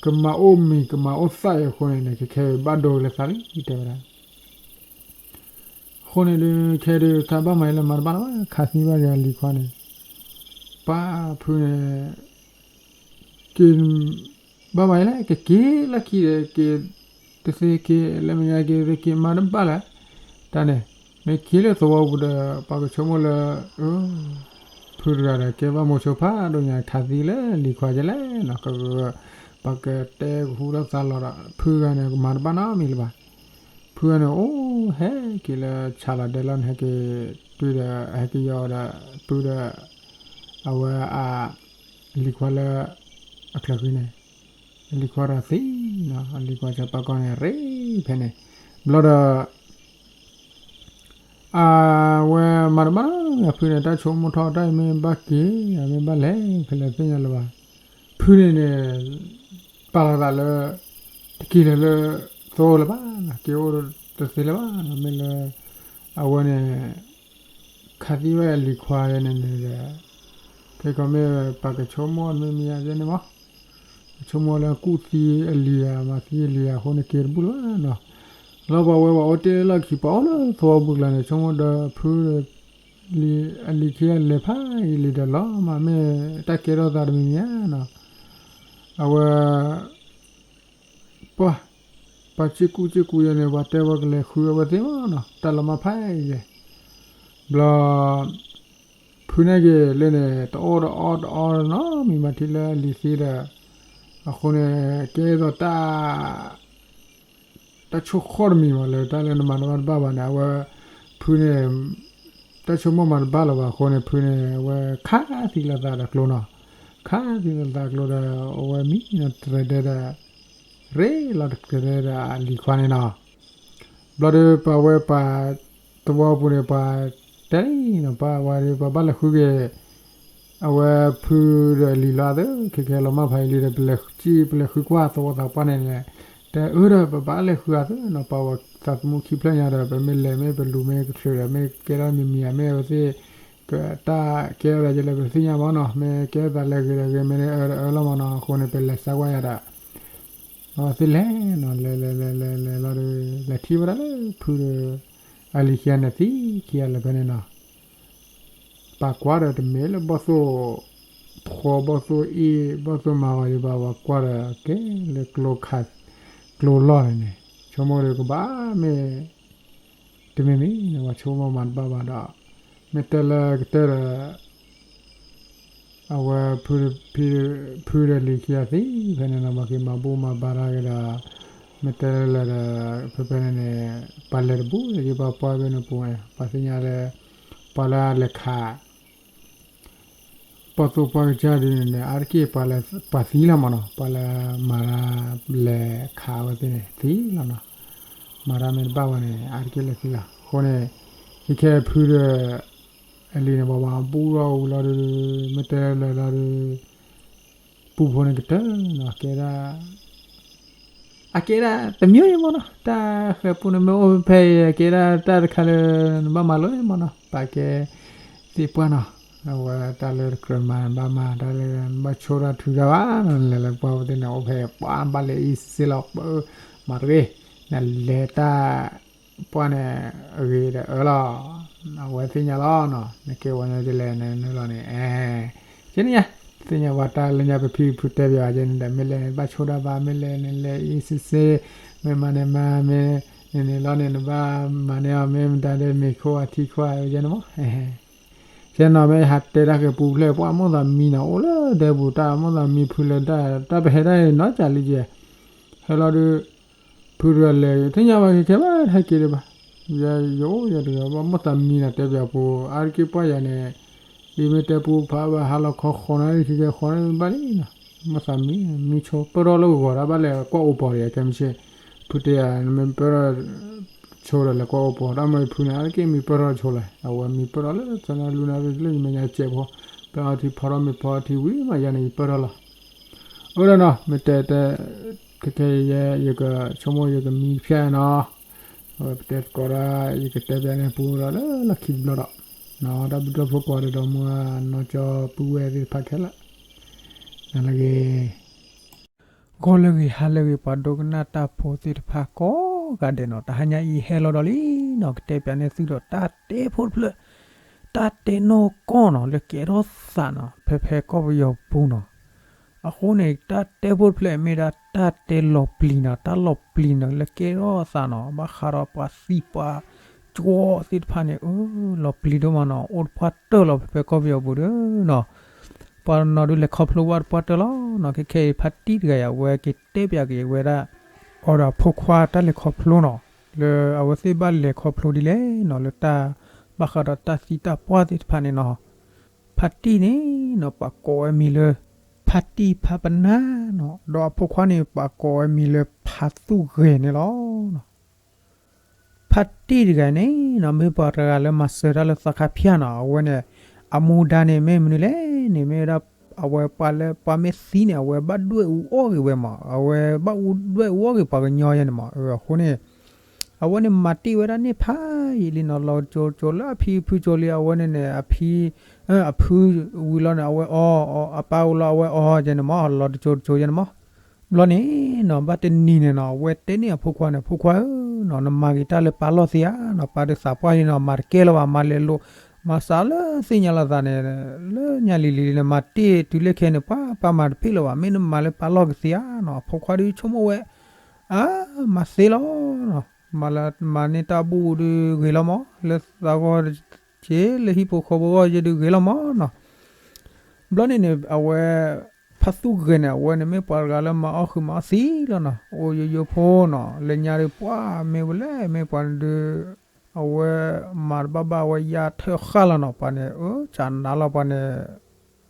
ကမၤအိၣ်မံၤ ကမၤအိၣ်သၣ်အံၤအဃိန့ၣ်န့ၣ် ခဲခဲအံၤဘၣ်ဒိလၢသးလံ တဲဝဲဒၣ် အဃိန့ၣ်ဒုး ခဲဒုး သးဘၣ်မၤအံၤလၢမၤတဘၣ်လၢၤဘၣ် ခးသံဘၣ်က့ၤအလံၤခွါန့ၣ် ပၢ်ဖုန့ၣ် က့ၤ ဘၣ်မၤအံၤလဲၣ် ကက့ၤလၢခံဒီး က့ၤ တသ့က့ၤ လၢမဲာ်ညါက့ၤ တသ့က့ၤ မၤတဘၣ်လၢၤ တၢ်န့ၣ် မ့ၢ်က့ၤလၢသဝီပူၤဒီး ပှၤကဆိကမိၣ်လၢ အၢ ဖုတဂၤဒီး ကဲဘၣ်မိၤဆိဖးဒိၣ်ညါ ခးသံလၢလံၤခွါကလဲၣ်နီၤ ပှၤကတဲကဟူထီၣ်သါလီၤဒီး ဖုဂၤန့ၣ် ကမၤတဘၣ်နီတမံၤလၢၤဘၣ် ဖုဂၤန့ၣ် အိၣ်ဟဲက့ၤလၢဆးလီၤဒဲလီၤန့ၣ် ဟဲက့ၤတုၤဒီး ဟဲက့ၤယီၤဒီး ပုၢ်ဒီး အဝဲအ လံၤခွါလၢ အချၢဃံန့ၣ် အလံၤခွါဒီးသံနီၤ အလံၤခွါစီၤပၤကီၢ်န့ၣ် ရ့ဖဲန့ၣ် ဘျီဒီး အဝဲမၤတဘၣ်နီၤ အဖုန့ၣ် တၢ်ဆိကမိၣ်ထီၣ်တၢ်အံၤမ့ၢ်ဘၣ်က့ၤ အမ့ၢ်ဘၣ်လဲၤဖဲလဲၣ်သ့ၣ်ညါလၢၤဘၣ် ဖုန့ၣ်န့ၣ် ပာ်လီၤသးလၢ တက့ၤလၢၤလၢ သဝီလၢၤဘၣ်နီၤ က့ၤအိၣ်တသ့လၢၤဘၣ်နီၤ မ့ၢ်လၢ အဝဲန့ၣ် ခးသံဝဲအလံၤခွါယဲန့ၣ်န့ၣ်ဒီး ခဲကီးမ့ၢ်ပှၤကဆိကမိၣ်မ့ၢ်မ့ၢ်ယဲန့ၣ်မး ကဆိကမိၣ်လၢကူၣ်သံအလံၤဧါ မၤသံအလံၤဧါအဃိန့ၣ် က့ၤတဘူၣ်လၢၤဘၣ်နီၤ လီၤပှၤဝဲပှၤအိၣ်တ့ၢ်လီၢ်ခံ ပှၤအိၣ်လၢသဝီပူၤကျါန့ၣ် ဆိကမိၣ်ဒီးဖု လံၤ အလံၤခံဂၤလဲၤဖးယံာ်လံဒီးလီၤ မ့မ့ၢ်တၢ်ကဲထီၣ်သးတမံၤမံၤဧါနီၤ အဝဲ ပှၤ ပှၤစ့ၢ်ကူၣ်စ့ၢ်ကူၣ်ယဲန့ၣ် ပှၤတဲဝဲကလဲၤဃုအဝဲသ့ၣ်မးနီၤ တၢ်လီၤမၢ်ဖးယံာ် ဘျီ ဖုန့ၣ်က့ၤလၢန့ၣ် တအီၣ်တအီတအီနီတမံၤမံၤထံလၢအလံၤသံဒီး အဃိန့ၣ် ကဲသိးတၢ် တၢ်ဆိၣ်ဃီၣ်တမံၤမး လၢတၢ်လၢနမၤတဘၣ်တဘၣ်ဘၣ်န့ၣ် အဝဲ ဖုန့ၣ် တၢ်ဆိကမိၣ်မၤတဘၣ်လၢၤဘၣ်အဃိန့ၣ် ဖုန့ၣ် အဝဲခးသံလီၤသးဒီးကျိနီၤ, ခးသံလီၤသးကျိဒီး အဝဲမံနီၤတြဲၤဒဲဒီး ရ့လီၤတြဲၤဒဲဒီးအလံၤခွါန့ၣ်နီၤ. ဘျီဒီးပှၤဝဲပှၤသဝီပူၤန့ၣ် ပှၤတဲလံနီၤ ပှၤဝဲဒီး ပှၤဘၣ်လဲၤဃုက့ၤ အဝဲဖုဒီးလံၤလီၤသၢ ခဲခဲလီၤမၢ်ဖးယံာ်လံဒီး ပလဲၤဃုကွၢ်သဝီသးပှၢ်န့ၣ်န့ၣ် တဲအၢဒီး ပဘၣ်လဲၤဃုအသၢနီၤ ပှၤဝဲသးသမူခံဖျၢၣ်ညါဒီး ပမ့ၢ်လဲၤမ့ၢ်ပလူၤမ့ၢ်ကချုးဒီး မ့ၢ်ကဲထီၣ်မံၤမံၤဧါ မ့ၢ်အဝဲသ့ၣ် ကတၢ်ကဲထီၣ်ဒ်လဲၣ် ပတသ့ၣ်ညါဘၣ်နီၤ မ့ၢ်ကဲထီၣ်သးလဲၤဂ့ၤဒီးဂ့ၤ မ့ၢ်အၢဒီးအၢလီၤမၢ်နီၤ အဃိန့ၣ် ပလဲၤစါကွၢ်ယၤဒီး အဝဲသ့ၣ်လဲၤနီၤ လဲၤလဲၤလဲၤလဲၤလဲၤလီၤဒီး လဲၤထံၣ်ဝဲဒၣ်လၢဖုဒီး အလံၤခံဂၤန့ၣ် သံခံဂၤလၢၤဖဲန့ၣ်နီၤ ပာ်ကွၢ်ဒီးတမ့ၢ်လၢဘီၣ်သိၣ်ဖှီ ဘီၣ်သိၣ်အ့ၣ် ဘီၣ်သိၣ်မၤဂီၤယဘၣ် ပှၤကွၢ်ဒီးကဲလၢကျိခး ကျိလီၢ်န့ၣ်န့ၣ် ဆိကမိၣ်ဒီးကဘၣ်မ့ၢ် တမ့ၢ်မ့ၢ်န့ၣ် ပှၤဆိကမိၣ်မၤတဘၣ်ဘၣ်ဒီး မ့ၢ်တဲလၢကတၢၢ်ဒီး အဝဲ ဖုဒီးလံၤခံဂၤသံဖဲန့ၣ်နီၤ မၤက့ၤမၤဘူၣ်မၤဘါတၢ်က့ၤဒီး မ့ၢ်တဲလၢဒီး ဖဲဖဲန့ၣ်န့ၣ် ပှၤလဲၤတဘူးဒီး ယပှၤပှၢ်ဖဲန့ၣ်ပူၤန့ၣ် ပှၤသ့ၣ်ညါလၢ ပှၤလၢအလဲၤခး ပှၤသိၣ်ပှၤကစၢ်ဒ်န့ၣ်န့ၣ် အါတက့ၢ်ပှၤလၢ ပှၤသံလီၤမၢ်နီၤ ပှၤလၢမၤတၢ်လဲၤခးအဝဲသ့ၣ်န့ၣ် သံလီၤနီၤ မၤတၢ်မ့ၢ်တဘၣ်ဘၣ်န့ၣ် အါတက့ၢ်လၢသံလီၤ အဃိန့ၣ် ခဲခဲဖုဒီး အလံၤန့ၣ် ပှၤမၤဘူၣ်ထီၣ်ဝံၤလီၤဒီး မ့ၢ်တဲလၢာ်လီၤဒီး ပူဖိန့ၣ်ကတၢၢ်နီၤ ကဲဒၣ် အကဲဒၣ်တမံၤအံၤမၢ်နီၤ တၢ်ဃဲၤပူန့ၣ်မ့ၢ်အိၣ်ဖဲအံၤ အကဲဒၣ်တၢ်တခါလၢ နဘၣ်မၤလိမၢ်နီၤ ပာ်ကဲသ့ၣ်ပှၢ်နီၤ အဝဲတၢ်လၢတကြၢးမၤဘၣ်မၤ တၢ်လၢနဘၣ်ဆိၣ်တၢ်ထုတၢ်ဘၣ်နီၤ လဲၤလၢပှၢ်ဝဲသ့ၣ်န့ၣ် အိၣ်ဖဲပှၢ်ဘၣ်လဲၤအံၤစ့လီၤ ပမၤတဂ့ၤ နလဲၤတၢ် ပှၢ်န့ၣ် အဂ့ၤဒီးအၢလီၤ အဝဲသ့ၣ်ညါလီၤနီၤ နကဲဝဲညါဒ်လဲၣ်နနုာ်လီၤန့ၣ် အဲ ကဲန့ၣ်ညါ သ့ၣ်ညါပှၤတၢ်လၢညါပဖံပဖုတဲပၠးဝဲကဲန့ၣ်ဒီး မ့ၢ်လဲၤန့ၣ်ဘၣ်ဆိၣ်တၢ်ဘၣ် မ့ၢ်လဲၤန့ၣ်လဲၤအံၤစ့စ့ မ့ၢ်မၤန့ၣ်မၤ မ့ၢ်န့ၣ်န့ၣ်လီၤန့ၣ် နဘၣ်မၤန့ၢ်အီၤ မ့ၢ်မတၤဒီးမ့ၢ်ခိၣ်အထံခွါဝဲကဲန့ၣ်မး ကဲနီၤ မ့ၢ်ဟးတဲတၢ်ဃဲၤပူဖျဲၣ် ပှၢ်မိၣ်သးမံနီၤ အိၣ်လၢဒဲပူၤ တၢ်မိၣ်သးမံဖုလၢတၢ် တၢ်ပဟဲဒၣ်နီၤ ကၢ်လံကဲ ဟဲလီၤဒီး ဖုတဂၤလဲၤ သ့ၣ်ညါဘၣ်ခဲခဲဘၣ် ဟဲက့ၤဒံးဘၣ် ယအိၣ်ယတဂၤဘၣ် မိၣ်သးမံနီၤ တဲပၠးပူၤ အါတက့ၢ်ပှၢ်ယၤန့ၣ် အံၤမ့ၢ်တဲပူဖးဘၣ် ဟါလီၤခီဃီနီၤ ခဲခဲဃီနီၤဘၣ်လံနီၤ မိၣ်သးမံ မံဆိ ပၢၢ်ထီၣ်လၢဂီၤတၢ်ဘၣ်လဲၤကွၢ်အိၣ်ပီၤဒံး ခဲမုၢ်ဆ့ၣ် ဖုတဲယၤ နမ့ၢ်ပၢၢ်ထီၣ်ဆိဒီးလဲၤကွၢ်အိၣ်ပီၤ တၢ်မ့ၢ်ဖုန့ၣ် အါတက့ၢ်မံပၢၢ်ထီၣ်ဆိလဲၣ် အဝဲမံပၢၢ်ထီၣ်လၢ သနလူနၤ လၢယမဲာ်ညါစဲးဖိ ပၢၢ်အီၤထံဖီထီၣ်မ့ၢ်ဖီထံဝံၤမး ယၤန့ၣ် ယပၢၢ်ထီၣ်လီၤ အၢဒီးနီၤ မ့ၢ်တဲတဲ ခဲခဲယဲ ယကဆိကမိၣ်ယကမံဖျဲးနီၤ အဝဲပတဲသကိးဒီး ယကတဲဖျဲးန့ၣ်ပူဒီးလၢလီၢ်ခံတဘျီဒီး တၢ်ဘျုးတီၢ်ဖိကိးဂၤဒဲးဒီး မုၢ်ဂၤနီၢ်ကၠီပုၢ်ဝဲၢ်သ့ၣ်တဖၣ်ခဲလၢာ် နလၢဂ့ၤ ဂီၤလၢဂ့ၤ ဟါလၢဂ့ၤ ပှၤဒိကနၣ်တၢ်ဖိသ့ၣ်တဖၣ်ကိးဂၤဒဲးနီၤ တဟါညါအံၤဟဲလီၤဒီးလံနီၤ ကတဲပၠးန့ၢ်သုဒီးတၢ်တဲဖိတဖျၢၣ် တၢ်တဲနီၢ်ကီၢ်နီၤ လၢကဲထီၣ်သးနီၤ ဖဲဖဲကီၢ်ပယီၤပူၤနီၤ အဃိန့ၣ် တၢ်တဲဖိတဖျၢၣ်မ့ၢ်ဒၣ်တၢ်တဲလီၤပျံၤနီၤ တၢ်လီၤပျံၤနီၤ လၢကဲထီၣ်သးနီၤ ဘၣ်ဃးဒီးပှၤသံပှၤကၠိသ့ၣ်တဖၣ်န့ၣ် အၢ လီၤပျံၤဒိၣ်မးနီၤ အိၣ်တပှၢ်တၢၢ်လီၤ ဖဲဖဲကီၢ်ပယီၤပူၤဒီးနီၤ ပှၤနီၤဒုးလဲၤခီဖျိဘၣ်တပှၢ်တၢၢ်လီၤနီၤ ခဲခဲအံၤ ဖါတံၢ်တဂၤအံၤ အဝဲက့ၤတဲပၠးက့ၤဝဲဒၣ် အီၤဒီးအဖိခွါတၢ်လဲၤခီဖျိနီၤ လၢအဝဲသ့ၣ်ဘၣ်လဲၤခီဖျိဒ်လဲၣ်နီၤ လၢတၢ်ဘၣ်ဃးဒီးတၢ်သံတၢ်ပှၢ်သ့ၣ်တဖၣ်န့ၣ်နီၤ ဖါတံၢ်န့ၣ်နီၤ ပှၤကိးဝဲမံၤလၢ ဖါတံၢ်ဖါပနၢ်နီၤ ဒီးအဖိခွါန့ၣ် ပှၤကိးဝဲမံၤလၢဖါသူၣ်ဂဲၤန့ၣ်လီၤ. ဖါတံၢ်တဂၤန့ၣ်နီၤ မ့ၢ်ပှၤတဂၤလၢမၤစၢၤတၢ်လၢသီခါဖၠၣ်နီၤ အဝဲန့ၣ် အမူဒါန့ၣ် မ့ၢ်မနုၤလဲၣ်န့ၣ် မ့ၢ်ဝဲဒၣ် အဝဲပှၤလၢပှၤမ့ၢ်သံန့ၣ် အဝဲဘၣ်ဒွဲၣ်အူအီၣ်ဂ့ၤဝဲမး အဝဲဘၣ်ဒွဲၣ်အူအီၣ်ဂ့ၤပှၤကညီယဲန့ၣ်မး အဃိန့ၣ် အဝဲန့ၣ်မၤတ့ၢ်ဝဲဒၣ်န့ၣ်ဖးယံာ်လံနီၤ လီၤတကၠိတကၠိလၢအဖံဖုကၠိလံ အဝဲန့ၣ်န့ၣ် အဖံ အဖုဝံၤလီၤန့ၣ် အဝဲအီၤ အပၢ်အိၣ်လီၤ အဝဲအီၤယဲန့ၣ်မး လီၤတကၠိတကၠိယဲန့ၣ်မး ဘျီန့ၣ်နီၤ ဘၣ်တနံၤန့ၣ်နီၤ အဝဲတဲန့ၢ်အဖိခွါန့ၣ် ဖိခွါဧၢနီၤ နမၤဂ့ၤတၢ်လၢပၢ်လီၢ်သ့ဧါနီၤ ပၢ်ဒုးသးပှၢ်လံနီၤ မၤတကဲလၢၤဘၣ် မၤလဲၤလိာ် မၤစးလၢသ့ၣ်ညါလီၤသးန့ၣ် လၢညါလံၤလံၤလံၤန့ၣ် မၤတ့ၢ်တုၤလၢခဲန့ၣ် ပၢ် ပၢ်မၤတပ့ၢ်လၢၤဘၣ် မ့ၢ်နမၤလၢပၢ်လီၢ်ကသ့ဧါနီၤ အဖိခွါဒုးဆိကမိၣ်ဝဲ အါ မၤသ့လီၤနီၤ မၤလၢမၤန့ၢ်တၢ်ဘူၣ်ဒုးဂ့ၤလီၤမး လၢသးဂီၢ်က့ လၢဟံၣ်ဖိဃီဖိဂီၢ်က့ဒုးဂ့ၤလီၤမးနီၤ ဘျီန့ၣ်န့ၣ် အဝဲ ဖါသူဂဲၤန့ၣ် အဝဲန့ၣ်မ့ၢ်ပှၤတဂၤလၢမၤအီၣ်ဃုာ်မၤအီၣ်သံလီၤနီၤ, အိၣ်ယိယိဖိနီၤ, လၢညါဒီးပှၤမ့ၢ်ဝဲလဲၣ် မ့ၢ်ပှၤန့ၣ်ဒုး အဝဲမၤတဘၣ်ဘၣ်ဝဲယါထၢၣ်ဃၣ်လီၤနီၤ, ပှၤန့ၣ် အၢ စးနးလီၤပှၤန့ၣ်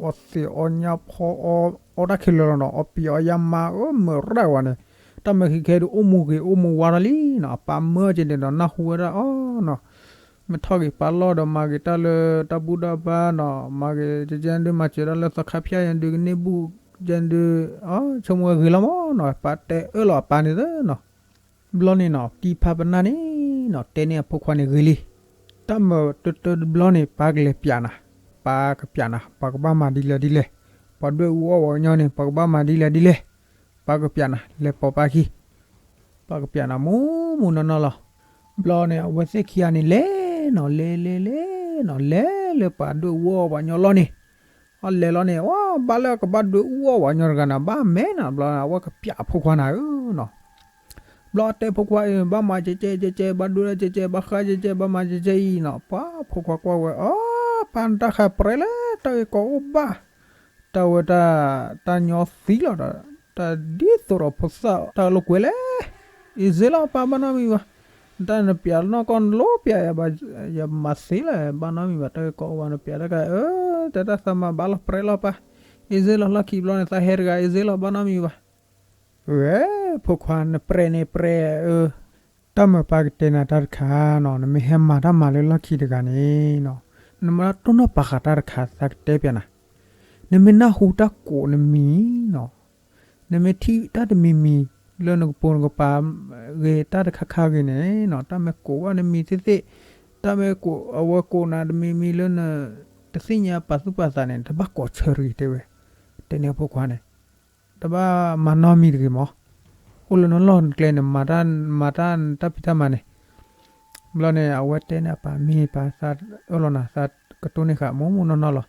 အီသံးအီညါဖီအီ အီတၢ်ခဲလၢာ်လီၤနီၤ, အီပံၤအီယါမၤအၢမုာ်ရၣ်ဝဲန့ၣ်, တၢ်မၤခံခဲဒုး အိၣ်မူဂ့ၤအိၣ်မူဝါထီၣ်လံနီၤ, အပၢ်မၢက့ၤန့ၣ်ဒီး နၢ်ဟူဝဲဒၣ်အီၤနီၤ, မ့ၢ်ထီၣ်က့ၤပၢ်လီၢ်ဒီး မၤက့ၤတၢ်လၢတၢ်ဘူၣ်တၢ်ဘါနီၤ, မၤက့ၤကဲကဲဒုး မၤစၢၤတၢ်လၢသီခါဖၠၣ်ယဲဒုး ကန့ၢ်ဘူၣ်ယဲဒုး အဆိကမိၣ်ဝဲဂ့ၤလီၤမးနီၤ, ပၢ်တဲအၢၣ်လီၤအပၢ်န့ၣ်သနီၤ. ဘျီန့ၣ်နီၤ တံၤဖါပနၢ်န့ၣ်နီၤ တဲန့ၢ်အဖိခွါန့ၣ်ဂ့ၤလံ, တၢ်မၤတၢတၢတဘျီန့ၣ် ပၢ်ကလဲၤပျးနၤ, ပၢ်ကပျးနၤ ပှၤကဘၣ်မၤဒ်လဲၣ်ဒ်လဲၣ်, ပှၤဒွဲၣ်အူအီၣ်ပှၤကညီန့ၣ် ပှၤကဘၣ်မၤဒ်လဲၣ်ဒ်လဲၣ်, ပၢ်ကပျးနၤ လဲၤပိာ်ပၢ်ခံ ပၢ်ကပျးနၤမူမူနီၢ်နီၢ်လီၤ. ဘျီန့ၣ် အဝဲသ့ၣ်ခံဂၤန့ၣ်လဲၤနီၤ လဲၤလဲၤလဲၤနီၤ လဲၤလၢပှၤဒွဲၣ်အူအီၣ်ပှၤကညီလီၢ်န့ၣ်, အီၣ်လဲၤလီၤန့ၣ် ဝဲဘၣ်လၢကဘၣ်ဒွဲၣ်အူအီၣ်ပှၤကညီတဂၤန့ၣ် ဘၣ်မဲာ်နီၤ, ဘျီန့ၣ် အဝဲကပျးအဖိခွါနၤဧၢနီၤ. ဘျီအတဲဖိခွါအံၤ ဘၣ်မၤကဲကဲကဲကဲ ဘၣ်ဒွဲၣ်ကဲကဲ ဘၣ်ဃးကဲကဲ ဘၣ်မၤကဲကဲအံၤနီၤ, ပှၤဖိခွါကွၢ်ဝဲ အီ ပၢ်နတၢ်ဃးပြဲလၢတၢ်ဂ့ၢ်ကီအိၣ်ဘၣ် တၢ်ဝဲတၢ် တၢ်ညီသံလီၤဒီး တၢ်ဒ်သိးဒီးဖိသၣ်တၢ်လိာ်ကွဲလဲၣ်, အံၤစ့လီၤပၢ်ဘၣ်နီတမံၤဘၣ်, တၢ်နပျးနီၢ်ကီၢ်နလိပျးယၤဘၣ်, ယမၤသ့လၢၤဘၣ်နီတမံၤဘၣ်, တၢ်ဂ့ၢ်ကီအိၣ်ဘၣ်နပျးတၢ်ကါအၢ, တၢ်တၢ်သးမၤဘၣ်လီၤပြဲလီၤပၢ်, အံၤစ့လီၤလီၢ်ခံဘျီန့ၣ် သးဟဲတဂၤ အံၤစ့လီၤဘၣ်နီတမံၤဘၣ်. ဝဲ ဖိခွါနပြဲန့ၣ်ပြဲအၢ, တၢ်မၤပၢ်ကတဲနၤတၢ်တခါနီၤ, နမ့ၢ်ဟဲမၤတၢ်မၤလၢလီၢ်ခံတဂၤန့ၣ်နီၤ, နမ့ၢ်တိၢ်နီၣ်ပာ်ဃာ်တၢ်တခါ သးကတဲပျးနၤ, နမ့ၢ်နၢ်ဟူတၢ်ကိးနမံၤနီၤ, နမ့ၢ်ထံၣ်တၢ်တမံၤမံၤ လၢနကပိာ်နကပၤ ဂ့ၤတၢ်တခါခါဂ့ၤန့ၣ်နီၤ, တၢ်မ့ၢ်ကိးဘၣ်နမံၤသ့ၣ်သ့ၣ်, တၢ်မ့ၢ်ကိး အဝဲကိးနၤတမံၤမံၤလၢန တသ့ၣ်ညါပာ်သူၣ်ပာ်သးန့ၣ် တဘၣ်ကိးဆၢတဂ့ၤတဲဝဲ, တဲန့ၢ်အဖိခွါန့ၣ် တဘၣ်မၤနီတမံၤတဂ့ၤမး, အိၣ်လၢနလီၢ်နကျဲန့ၣ် မၤတၢ် မၤတၢ်တၢ်ဖံးတၢ်မၤန့ၣ်, ဘျီန့ၣ် အဝဲတဲန့ၢ်အပၢ် မ့ၢ်ပၢ် သးအၢၣ်လီၤနၤ သးကတိၢ်န့ၢ်ဃာ်မူမူနီၢ်နီၢ်လီၤ,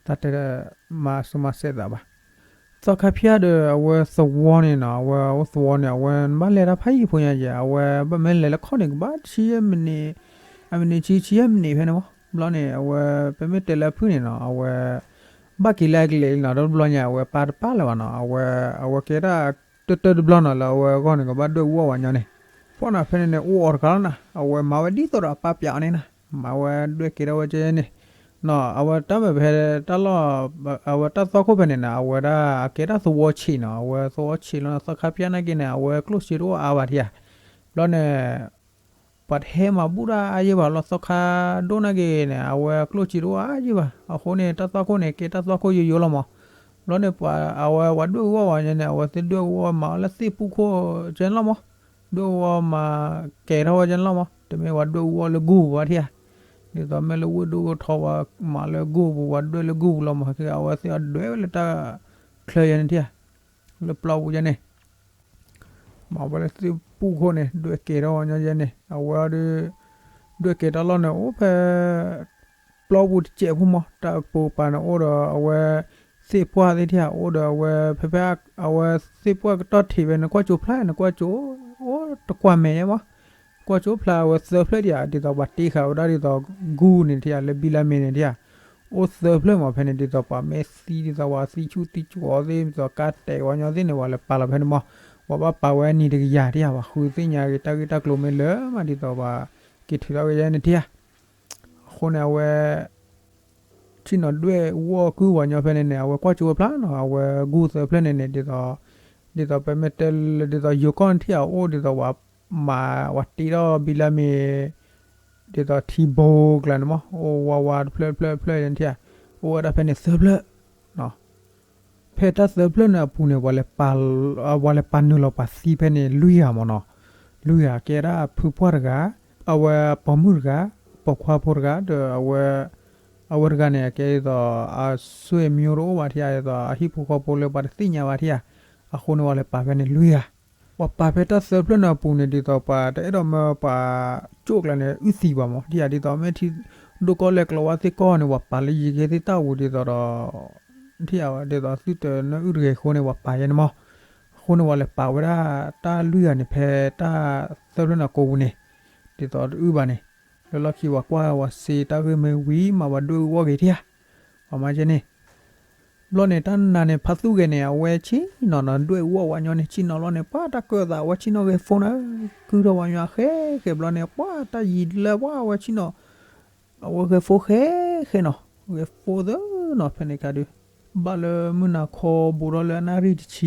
သးတမၤစူၤမၤစဲးသးဘၣ်. သီခါဖၠၣ်ဒီးအဝဲသဝီန့ၣ်နီၤ, အဝဲအိၣ်သဝီန့ၣ် အဝဲဘၣ်လဲၤတၢ်ဖးယံာ်ဖိညါယဲၢ်, အဝဲဘၣ်မ့ၢ်လဲၤလၢခီၣ်န့ၣ် ကဘၣ်ဆံယဲၢ်မံးနံး, အမံးနံးဆံ ဆံယဲၢ်မံးနံးဖဲန့ၣ်မး, ဘျီန့ၣ် အဝဲ ပမ့ၢ်တဲလၢအဖုၣ်န့ၣ်နီၤ, အဝဲ ဘၣ်က့ၤလၢအကလဲၤလံနီၤ, တဘျီညါ အဝဲပၢ်တပာ်လၢၤဘၣ်နီၤ, အဝဲ အဝဲကဲဒၣ် တၢတၢတဘျီနီၤ လၢအဝဲအဂီၢ်န့ၣ် ကဘၣ်ဒွဲၣ်အူအီၣ်ပှၤညီန့ၣ်, ဖီၣ်နၤဖဲန့ၣ်န့ၣ် အိၣ်အီၤတဂၤလီၤနၤ, အဝဲမၤဝဲဒ်သိးဒီးအပၢ်ပျးအီၤန့ၣ်နၤ, မၤဝဲဒွဲၣ်က့ၤထီၣ်ဝဲကဲန့ၣ်, နီၤ အဝဲတၢ်မၤဖဲတၢ်လီၢ် အဝဲတၢ်သွၣ်ခိၣ်ဖဲန့ၣ်နၤ, အဝဲဒၣ်အကဲဒၣ်သဝီဆံးနီၤ, အဝဲသဝီဆံးလီၤ သီခါဖၠၣ်နာ်က့န့ၣ် အဝဲကျိၣ်စ့တအိၣ်အါဘၣ်ထံဧါ, ဘျီန့ၣ် ပှၤတဟဲမၤဘူၣ်တၢ်အါယဲၢ်ဘၣ်လီၤ, သီခါဒိၣ်နာ်က့န့ၣ် အဝဲကျိၣ်စ့တအိၣ်အါယဲၢ်ဘၣ်, အဃိန့ၣ် တၢ်သွၣ်ခိၣ်န့ၣ် ကဲတၢ်သွၣ်ခိၣ်ယိယိလီၤမး, ဘျီန့ၣ် ပှၤအဝဲဝဲဒွဲၣ်အူအီၣ်ဝဲန့ၣ် အဝဲသ့ၣ်ဒွဲၣ်အူအီၣ်မၤအီၤလၢသ့ၣ်ပူၣ်ခိၣ်ကဲန့ၣ်လီၤမး, ဒွဲၣ်အူအီၣ်မၤကဲထီၣ်ဝဲကဲန့ၣ်လီၤမး, တမ့ၢ်ဝဲဒွဲၣ်အူအီၣ်လၢဂုၢ်ပူၤဘၣ်ထံဧါ, ဒ်သိးမ့ၢ်လၢဝ့ၢ်ဒိၣ်ဝ့ၢ်ထီဝဲမၤလၢဂုၢ်ပူၤ ဝဲဒွဲၣ်လၢဂုၢ်ပူၤလီၤမး, အဝဲသ့ၣ်အဒွဲၣ်ဝဲလၢတၢ်ချၢယဲန့ၣ်ထံဧါ, လၢပျီပူၤယဲန့ၣ် မၤဝဲလၢသ့ၣ်ပူၣ်ခိၣ်န့ၣ် ဒွဲၣ်ကဲထီၣ်ဝဲညီယဲန့ၣ် အဝဲဒုး ဒွဲၣ်ကဲတၢ်လီၢ်န့ၣ် အိၣ်ဖဲ ပျီပူၤတစဲးဖိမး, တၢ်ပိာ်ပၤန့ၣ်အိၣ်ဒီးအဝဲ သ့ၣ်ပှၢ်သ့ၣ်ထံဧါ, အိၣ်ဒီးအဝဲ ဖဲဖဲ အဝဲသ့ၣ်ပှၢ်ကတီၢ်ထံးဖဲ နကွၢ်ကၠိဖျါ နကွၢ်ကၠိ အိၣ်တကွၢ်မဲာ်ယဲမး, ကွၢ်ကၠိဖျါအဝဲသၢဖျၢၣ်ဒံးဧါ, ဒ်သိးပှၤတ့ဃာ်ဝဲဒၣ်ဒ်သိးဂူန့ၣ်ထံဧါ, လၢဘံလၢမ့ၢ်န့ၣ်ထံဧါ, အိၣ်သၢဖျၢၣ်မးဖဲန့ၣ်, ဒ်သိးပှၤမ့ၢ်သံ ဒ်သိးပှၤသံဆူၣ်သံကၠိအီၤသ့ၣ် ဒ်သိးကါတဲာ်ဝဲညီသ့ၣ်န့ၣ် ပှၤလဲၤပာ်လီၤဖဲန့ၣ်မး, ပှၤဘၣ်ပာ်ဝဲအနံၤတကယၤထံဧါ, ပှၤဃုသ့ၣ်ညါက့ၤတၢ်ဂ့ၢ်တၢ်ကျိၤမ့ၢ်လၢမး ဒ်သိးပှၤက့ၤထုးထီၣ်က့ၤယဲန့ၣ်ထံဧါ, အဃိန့ၣ် အဝဲ ထံၣ်နီၤဒွဲၣ်အူအီၣ်ကုၢ်ပှၤညီဖဲန့ၣ်န့ၣ် အဝဲကွၢ်ကၠိဝဲဖျါနီၤ, အဝဲဂူသၢဖျၢၣ်န့ၣ်န့ၣ် ဒ်သိး ဒ်သိးပမ့ၢ်တဲလၢ ဒ်သိးယိၤကီၢ်န့ၣ်ထံၣ်အအိၣ် ဒ်သိးပှၤမၤ ပှၤတ့ထီၣ်ဘံလၢမ့ၢ် ဒ်သိးထံဘိကျါန့ၣ်မး အိၣ်ဝါဝါတဖျၢၣ်တဖျၢၣ်တဖျၢၣ်န့ၣ်ထံၣ်ဧါ, အိၣ်ဝဲဒၣ်ဖဲန့ၣ်သၢဖျၢၣ်နီၤ. ဖဲတၢ်သၢဖျၢၣ်န့ၣ်အပူၤန့ၣ် ပှၤလဲၤပာ် ပှၤလဲၤပာ်နုာ်လီၤပှၤသံဖဲန့ၣ်လွံၢ်ဂၤမးနီၤ, လွံၢ်ဂၤကဲဒၣ်အဖုပှၢ်တဂၤ, အဝဲပိာ်မုၣ်တဂၤ, ပိာ်ခွါဖိတဂၤ ဒီးအဝဲ အဝဲတဂၤန့ၣ် အကဲဒ်သိး အဆွေမျိုးတအိၣ်ဘၣ်ထံၣ်ဧါ, ဒ်သိးအဟံၣ်ဖိဃီဖိလၢပှၤတသ့ၣ်ညါဘၣ်ထံၣ်ဧါ, အဃိန့ၣ် ပှၤလဲၤပာ်ဖဲန့ၣ်လွံၢ်ဂၤ. ပှၤပာ်ဖဲတၢ်သၢဖျၢၣ်န့ၣ်အပူၤန့ၣ် ဒ်သိးပှၤတအဲၣ်ဒိးမၢပှၤကၠိၣ်ကျါန့ၣ် အုၣ်သံပှၤမး, ထံၣ်ဧါ, ဒ်သိးမ့ၢ်ထံဒိၣ်ကီၢ်လဲၢ်ကျိၤဝါသ့ၣ်ကီၢ်န့ၣ် ပှၤပာ်လၢယံၤကဲသ့ၣ်တၢ်အူၤ ဒ်သိးဒီး ထံၣ်ဧါ, ဒ်သိးသုတနၢ်အုၣ်တဂ့ၤအဃိန့ၣ် ပှၤပာ်ယဲန့ၣ်မး. အဃိန့ၣ် ပှၤလဲၤပာ်ဝဲဒၣ်တၢ်လွံၢ်ဂၤန့ၣ် ဖဲတၢ်သၢဖျၢၣ်န့ၣ်ကိးပူၤန့ၣ် ဒ်သိးတအုၣ်ဘၣ်န့ၣ်, လၢလီၢ်ခံပှၤကွၢ်ပှၤစ့တၢ်ဂ့ၢ်မ့ၢ်ဝံၤမး ပှၤဒွဲၣ်အူအီၣ်က့ၤထံၣ်ဧါ, ပှၤမၤကဲန့ၣ် ဘျီန့ၣ် တၢ်နၤန့ၣ် ဖါသူၣ်ဂဲၤန့ၣ် အဝဲဆ့ၣ်နီၤနီၤ ဒွဲၣ်ဝီၣ်ဝဲညီန့ၣ် ဆ့ၣ်နီၤလီၤန့ၣ် ပှၤတၢ်ကၢၢ်သး အဝဲဆ့ၣ်နီၤဂဲၤဖိနၤ, ကုၢ်ထီၣ်ဝဲညီအဃဲဃဲဘျီန့ၣ် ပှၤတၢ်ယံၤလၢပှၤအဝဲဆ့ၣ်နီၤ, အဝဲဂဲၤဖိဃဲဃဲနီၤ, ဂဲၤဖိသၢနီၤ ဖဲန့ၣ်ခါဒီး ဘၣ်လၢမုၢ်နၤခီဘူးထီၣ်လၢအနၣ်ရံၣ်တဆံ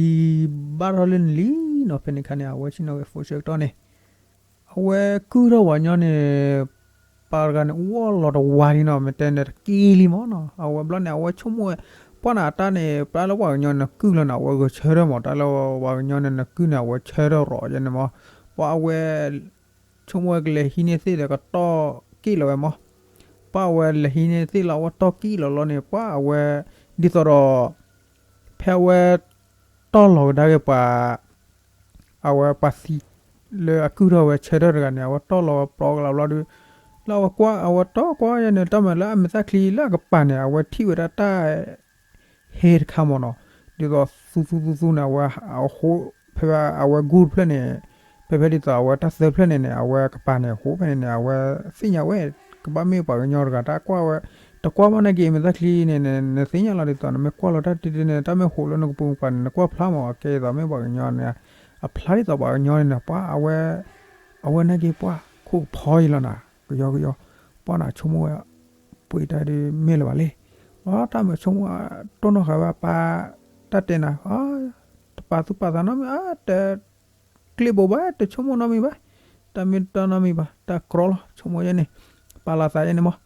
ဘၣ်ထီၣ်လၢနလံနီၤ ဖဲန့ၣ်ခါန့ၣ် အဝဲဆ့ၣ်နီၤဂဲၤဖိဆၢကတီၢ်န့ၣ် အဝဲကုၢ်ထီၣ်ဝဲညီန့ၣ် ပှၤတဂၤန့ၣ် ဝီၣ်လီၤတဝါလံနီၤ မ့ၢ်တဲန့ၣ်တက့ၢ်လံမ့ၢ်နီၤ အဝဲဘျီန့ၣ် အဝဲဆိကမိၣ်ဝဲ ပှၤန့ၣ်အတၢ်န့ၣ် ပှၤလၢပှၤကညီန့ၣ် နကုၢ်လီၤန့ၣ် အဝဲဂဲၤဆၢထၢၣ်မး တၢ်လၢပှၤကညီန့ၣ် နကုၢ်န့ၣ် အဝဲဆၢထၢၣ်ရီၤယဲန့ၣ်မး, ပှၤအဝဲ ဆိကမိၣ်ဝဲကလဲၤဟံးန့ၢ်သ့ၣ်ဒီး ကတီၢ်က့ၣ်လီၤဝဲမး, ပှၤအဝဲလဲၤဟံးန့ၢ်သ့ၣ်လီၤ အဝဲတီၢ်က့ၣ်လီၤလီၤန့ၣ် ပှၤအဝဲ ဒ်သိးဒီး ဖဲအဝဲ တီၢ်လီၤကဒါက့ၤပှၤ အဝဲပှၤသံ လၢအကုၢ်ထီၣ်ဝဲဆၢထၢၣ်တဂၤန့ၣ် အဝဲတီၢ်လီၤဝဲပျီကလးဘျီဒီး လၢအဝဲကွၢ် အဝဲတီၢ်ကွၢ်ယဲန့ၣ် တၢ်မၤလၢအမဲာ်သၣ်ချံလၢအကပၤန့ၣ် အဝဲထံၣ်ဝဲဒၣ်တၢ် ဟဲတခါမ့ၢ်နီၤ, ဒ်သိးသူသူသူသူန့ၣ် အဝဲ အဟိ ဖဲအဝဲဂုၢ်တဖျၢၣ်န့ၣ် ဖဲဖဲဒ်သိးအဝဲတၢ်သၢဖျၢၣ်န့ၣ်န့ၣ် အဝဲကပၤန့ၣ် အဟိဖဲန့ၣ်န့ၣ် အဝဲသ့ၣ်ညါဝဲ ကဘၣ်မ့ၢ်ပှၤကညီတဂၤ တၢ်ကွၢ်ဝဲ တကွၢ်ဘၣ်နာ်က့ မဲာ်သၣ်ချံန့ၣ် နသ့ၣ်ညါလီၤဒ်သိး နမ့ၢ်ကွၢ်လီၤတၢ်တ့တ့န့ၣ် တၢ်မ့ၢ်ဟိးလၢနကပိာ်ကပၤန့ၣ် နကွၢ်ဖျါမး အကဲဒ်သိးမ့ၢ်ပှၤကညီန့ၣ် အဖျါဒ်သိးပှၤကညီန့ၣ်န့ၣ် ပှၤအဝဲ အဝဲနာ်က့ ပှၤခိၣ်ကဖီအံၤလီၤနၤ ကယီကယီ ပှၤနၤဆိကမိၣ်ဝဲ ပှ့ၤတၢ်ဒုးမ့ၢ်လၢၤဘၣ်လံ, အတၢ်မၤဆိကမိၣ် တိၢ်နီၣ်ဃာ်ဝဲအပၢ် တၢ်တဲနၤ တပာ်သူၣ်ပာ်သးနီတမံၤ အတ ကျ့ဘိးဘၣ် တဆိကမိၣ်နီတမံၤဘၣ်, တၢ်မ့ၢ်တၢ်နီတမံၤဘၣ် တၢ်ကြီလီၤ ဆိကမိၣ်ယဲန့ၣ် ပာ်လီၤသးယဲန့ၣ်မး,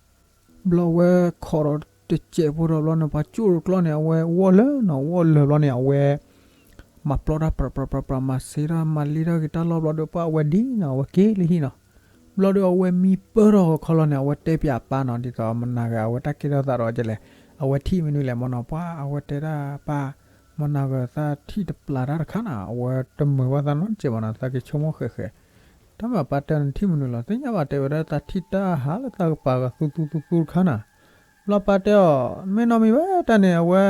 ဘျီဝဲခိးဒီးတစဲးဖိဒီးဘျီန့ၣ် ပှၤကၠိၣ်တကျီၢ်န့ၣ် အဝဲဝီၢ်လၢနီၤ ဝီၢ်လၢဘျီန့ၣ် အဝဲ မၤပျီတၢ်ပြးပြးပြးပြး မၤစ့တၢ်မၤလံတၢ်ဂ့ၤတၢ်လီၢ်ဘျီဒီး ပှၤအဝဲဒ်နီၤ အဝဲက့ၤလၢဟံၣ်နီၤ, ဘျီဒီးအဝဲမံပၢၢ်ထီၣ်ခီလီၤန့ၣ် အဝဲတဲပၠးအပၢ်နီၤ ဒ်သိးမနၤဂၤ အဝဲတၢ်ကဲထီၣ်သးဒီးကလဲၣ်, အဝဲထံၣ်မနုၤလဲၣ်မ့ၢ်နီၤ ပှၤအဝဲတဲဒၣ်ပၢ် မနၤဂၤသးထံၣ်တပျၢ်တၢ်တခါနီၤ အဝဲတမုာ်ဘၣ်သးနီတစဲးဘၣ်နီၤ သးက့ၤဆိကမိၣ်ဃဲးဃဲး, တၢ်မၤပၢ်တဲနထံၣ်မနုၤလီၤ သ့ၣ်ညါဘၣ် တဲဝဲဒၣ်သးထံၣ်တၢ်ဟးလၢသးကပၤဂၤသူသူသူသူတခါနီၤ, ဘျီပၢ်တဲအီၤ မ့ၢ်နီတမံၤဘၣ် တၢ်န့ၣ် အဝဲ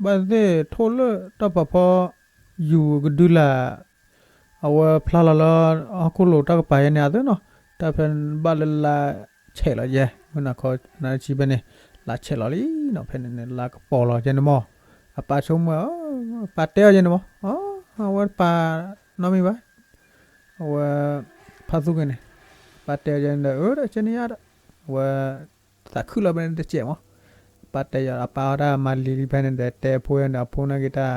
ဘၣ်သ့ၣ်ထိၣ်လၢတၢ်ပာ်ဖီ ယူၤကဒုလာ် အဝဲဖျါလီၤလၢ ဟီၣ်ခိၣ်လိၤတၢ်ကပၤယဲန့ၣ်အသိးနီၤ, တၢ်ဖဲဘၣ်လၢလါဆဲးလီၤယဲ မုၢ်နၤခီနၤဆံဖဲန့ၣ် လါဆဲးလီၤလံနီၤ ဖဲန့ၣ်န့ၣ် လါကပီၤလီၤယဲန့ၣ်မး, အပၢ်ဆိကမိၣ် ပၢ်တဲအီၤယဲန့ၣ်မး, အဝဲပၢ်နီတမံၤဘၣ် အဝဲ ဖါသူၣ်က့ၤန့ၣ် ပၢ်တဲယဲန့ၣ်ဒီး အၢ ဒီးကဲန့ၣ်ယါဒီး အဝဲ သးခုလီၤဖဲန့ၣ်တစဲးမး, ပၢ်တဲယၤ အပၢ်အီၣ်တၢ်မၤလံၤလံဖဲန့ၣ်ဒီး တဲဖိန့ၣ် အဖိနာ်က့တၢ်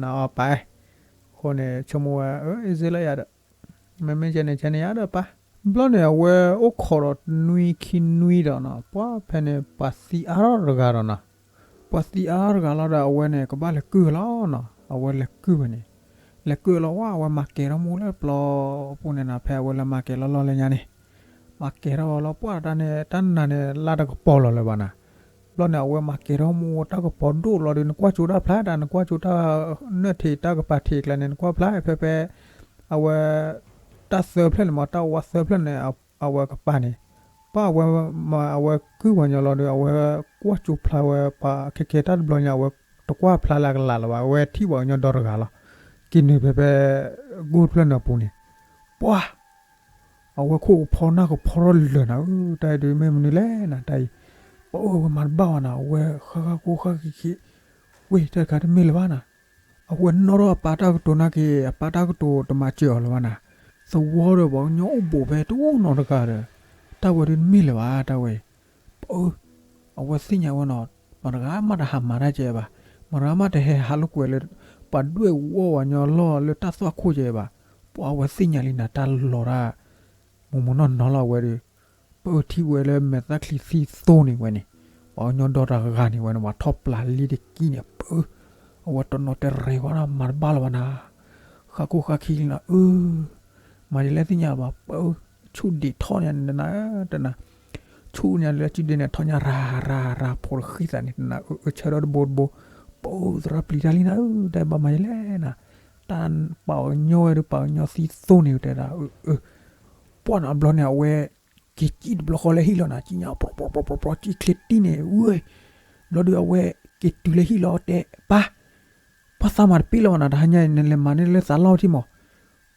နအီၣ်ပၢ်, အဃိန့ၣ် ဆိကမိၣ်ဝဲ အၢ အ့စ့လၢယၤဒီး မ့မ့ၢ်ကဲန့ၣ် ကဲန့ၣ်ယါဒီးပၢ်, ဘျီန့ၣ် အဝဲအိၣ်ခိးဒီးနွံခံနွံဒီးနီၤ ပှၤဖဲန့ၣ် ပှၤသံအါထီၣ်တဂၤဒီးနီၤ ပှၤသံအါထီၣ်တဂၤလီၤဒီး အဝဲန့ၣ် ကဘၣ်လဲၤကုၢ်ဝဲလီၤနီၤ အဝဲလဲၤကုၢ်ဝဲန့ၣ် လဲၤကုၢ်ဝဲလီၤဝဲ အဝဲမၤကဲၤထီၣ်မူလၢပျီပူၤန့ၣ်နီၤ ဖဲအဝဲလၢမၤကဲၤလီၢ်လီၢ်လၢညါန့ၣ် မၤကဲၤထီၣ်ဝဲလီၤ ပှၤတၢ်န့ၣ် တၢ်နၤန့ၣ် လါတကပီၤလီၤလၢၤဘၣ်နၤ, ဘျီန့ၣ် အဝဲမၤကဲၤထီၣ်မူတၢ်ကပီၤဒိၣ်လီၤဒီး နကွၢ်ကၠိတၢ်ဖျါတၢ် နကွၢ်ကၠိတၢ်နၢၣ်ထံးတၢ်ကပၤထံးကျါန့ၣ် နကွၢ်ဖျါဖဲဖဲ အဝဲ တၢ်သၢဖျၢၣ်န့ၣ်မး တၢ်ဝါသၢဖျၢၣ်န့ၣ် အဝဲကပၤန့ၣ် ပှၤအဝဲ အဝဲကုၢ်ဝဲညီလီၤဒီး အဝဲကွၢ်ကၠိဖျါဝဲ ပှၤခဲကဲတၢ်တဘျီညါ အဝဲတကွၢ်ဖျါလၢအကလးလၢၤဘၣ် အဝဲထံၣ်ပှၤကညီဒီတဂၤလီၤ က့ၤနုာ်ဖဲဖဲ ဂိၢ်တဖျၢၣ်န့ၣ်အပူၤန့ၣ် ပှၤ အဝဲခိၣ်ကဖီနၢ်ကဖီထီၣ်လၢာ်နၤဧၢ တၢ်အံၤဒုးမ့ၢ်မနုၤလဲၣ်နၤ တၢ်အံၤ ပှၤအၢ အဝဲမၤတဘၣ်ဘၣ်နၤ အဝဲဃၣ်ဃၣ်ဃိဃၣ်ဃံဃံ ဝ့ၢ်တၢ်တခါတမ့ၢ်လၢၤဘၣ်နၤ အဝဲနီၣ်ထီၣ်အပၢ်တၢ်ကတိၤနာ်က့ အပၢ်တၢ်ကတိၤတမၤစၢၤအီၤလၢၤဘၣ်နၤ သဝီဒီးပှၤကညီအိၣ်ဘူးဖဲတအိၣ်နီတဂၤဒီး တၢ်ဝဲဒုးတမ့ၢ်လၢၤဘၣ် တၢ်ဝဲအံၤ ပှၤအၢ အဝဲသ့ၣ်ညါဝဲနီၤ မတၤဂၤမးတဟးမၤတၢ်ကဲဘၣ် မတၤဂၤမးတဟဲဟးလိာ်ကွဲလၢ ပှၤဒွဲၣ်ဝီၢ်ဝဲညီလီၢ်လၢတၢ်သွၣ်ခိၣ်ကဲဘၣ် ပှၤအဝဲသ့ၣ်ညါလံနၤ တၢ်လီၤတၢ် မိၢ်မိၢ်နီၢ်နီၢ်လီၤအဝဲဒီး ပၢထံၣ်ဝဲလၢမဲာ်သၣ်ချံသံသိန့ၣ်ဝဲန့ၣ် ပှၤကညီဒီတဂၤန့ၣ်ဝဲန့ၣ် ပှၤထီၣ်ပျၢ်လံတကံၢ်န့ၣ် ပၢ အဝဲတနီၤတရံးဝဲဒၣ်မၤတဘၣ်လၢၤဘၣ်နၤ ဃၣ်ခိၣ်ဃၣ်ခံလံနၤ အၢ မၤဒ်လဲၣ်သ့ၣ်ညါဘၣ် ပၢ ဆူၣ်ဒံးထီၣ်ညါန့ၣ်တနၤ တနၤ ဆူၣ်ညါလၢဆူၣ်ဒံးန့ၣ် ထီၣ်ညါရၤရၤရၤဖိတဃံသးန့ၣ် တနၤ အၢ အၢ ဆၢထၢၣ်တဘိတဘိ ပၢ သရၣ်ပျံၤတၢ်လံနၤ အၢ တၢ်ဘၣ်မၤဒ်လဲၣ်နၤ တၢ်ပာ်အီၤညီဝဲဒီး ပာ်အီၤညီသံသိန့ၣ်တဲဒၣ် အၢ အၢ ပှၢ်နၤဘျီန့ၣ် အဝဲ က့ၤစံၣ်တဘျီဃီလၢဟံၣ်လီၤနၤ ကံၣ်ညါ ပြီပြီပြီပြီ ကံၣ်ချ့တံၢ်န့ၣ် ဝဲ ဘျီဒီးအဝဲ က့ၤတုၤလၢဟံၣ်လီၤတဲ ပၢ် ပှၤသးမၤတပ့ၢ်လၢၤဘၣ်နၤ တဟါညါအံၤ နလဲၤမၤန့ၢ်လၢသးလီၢ်ထံမး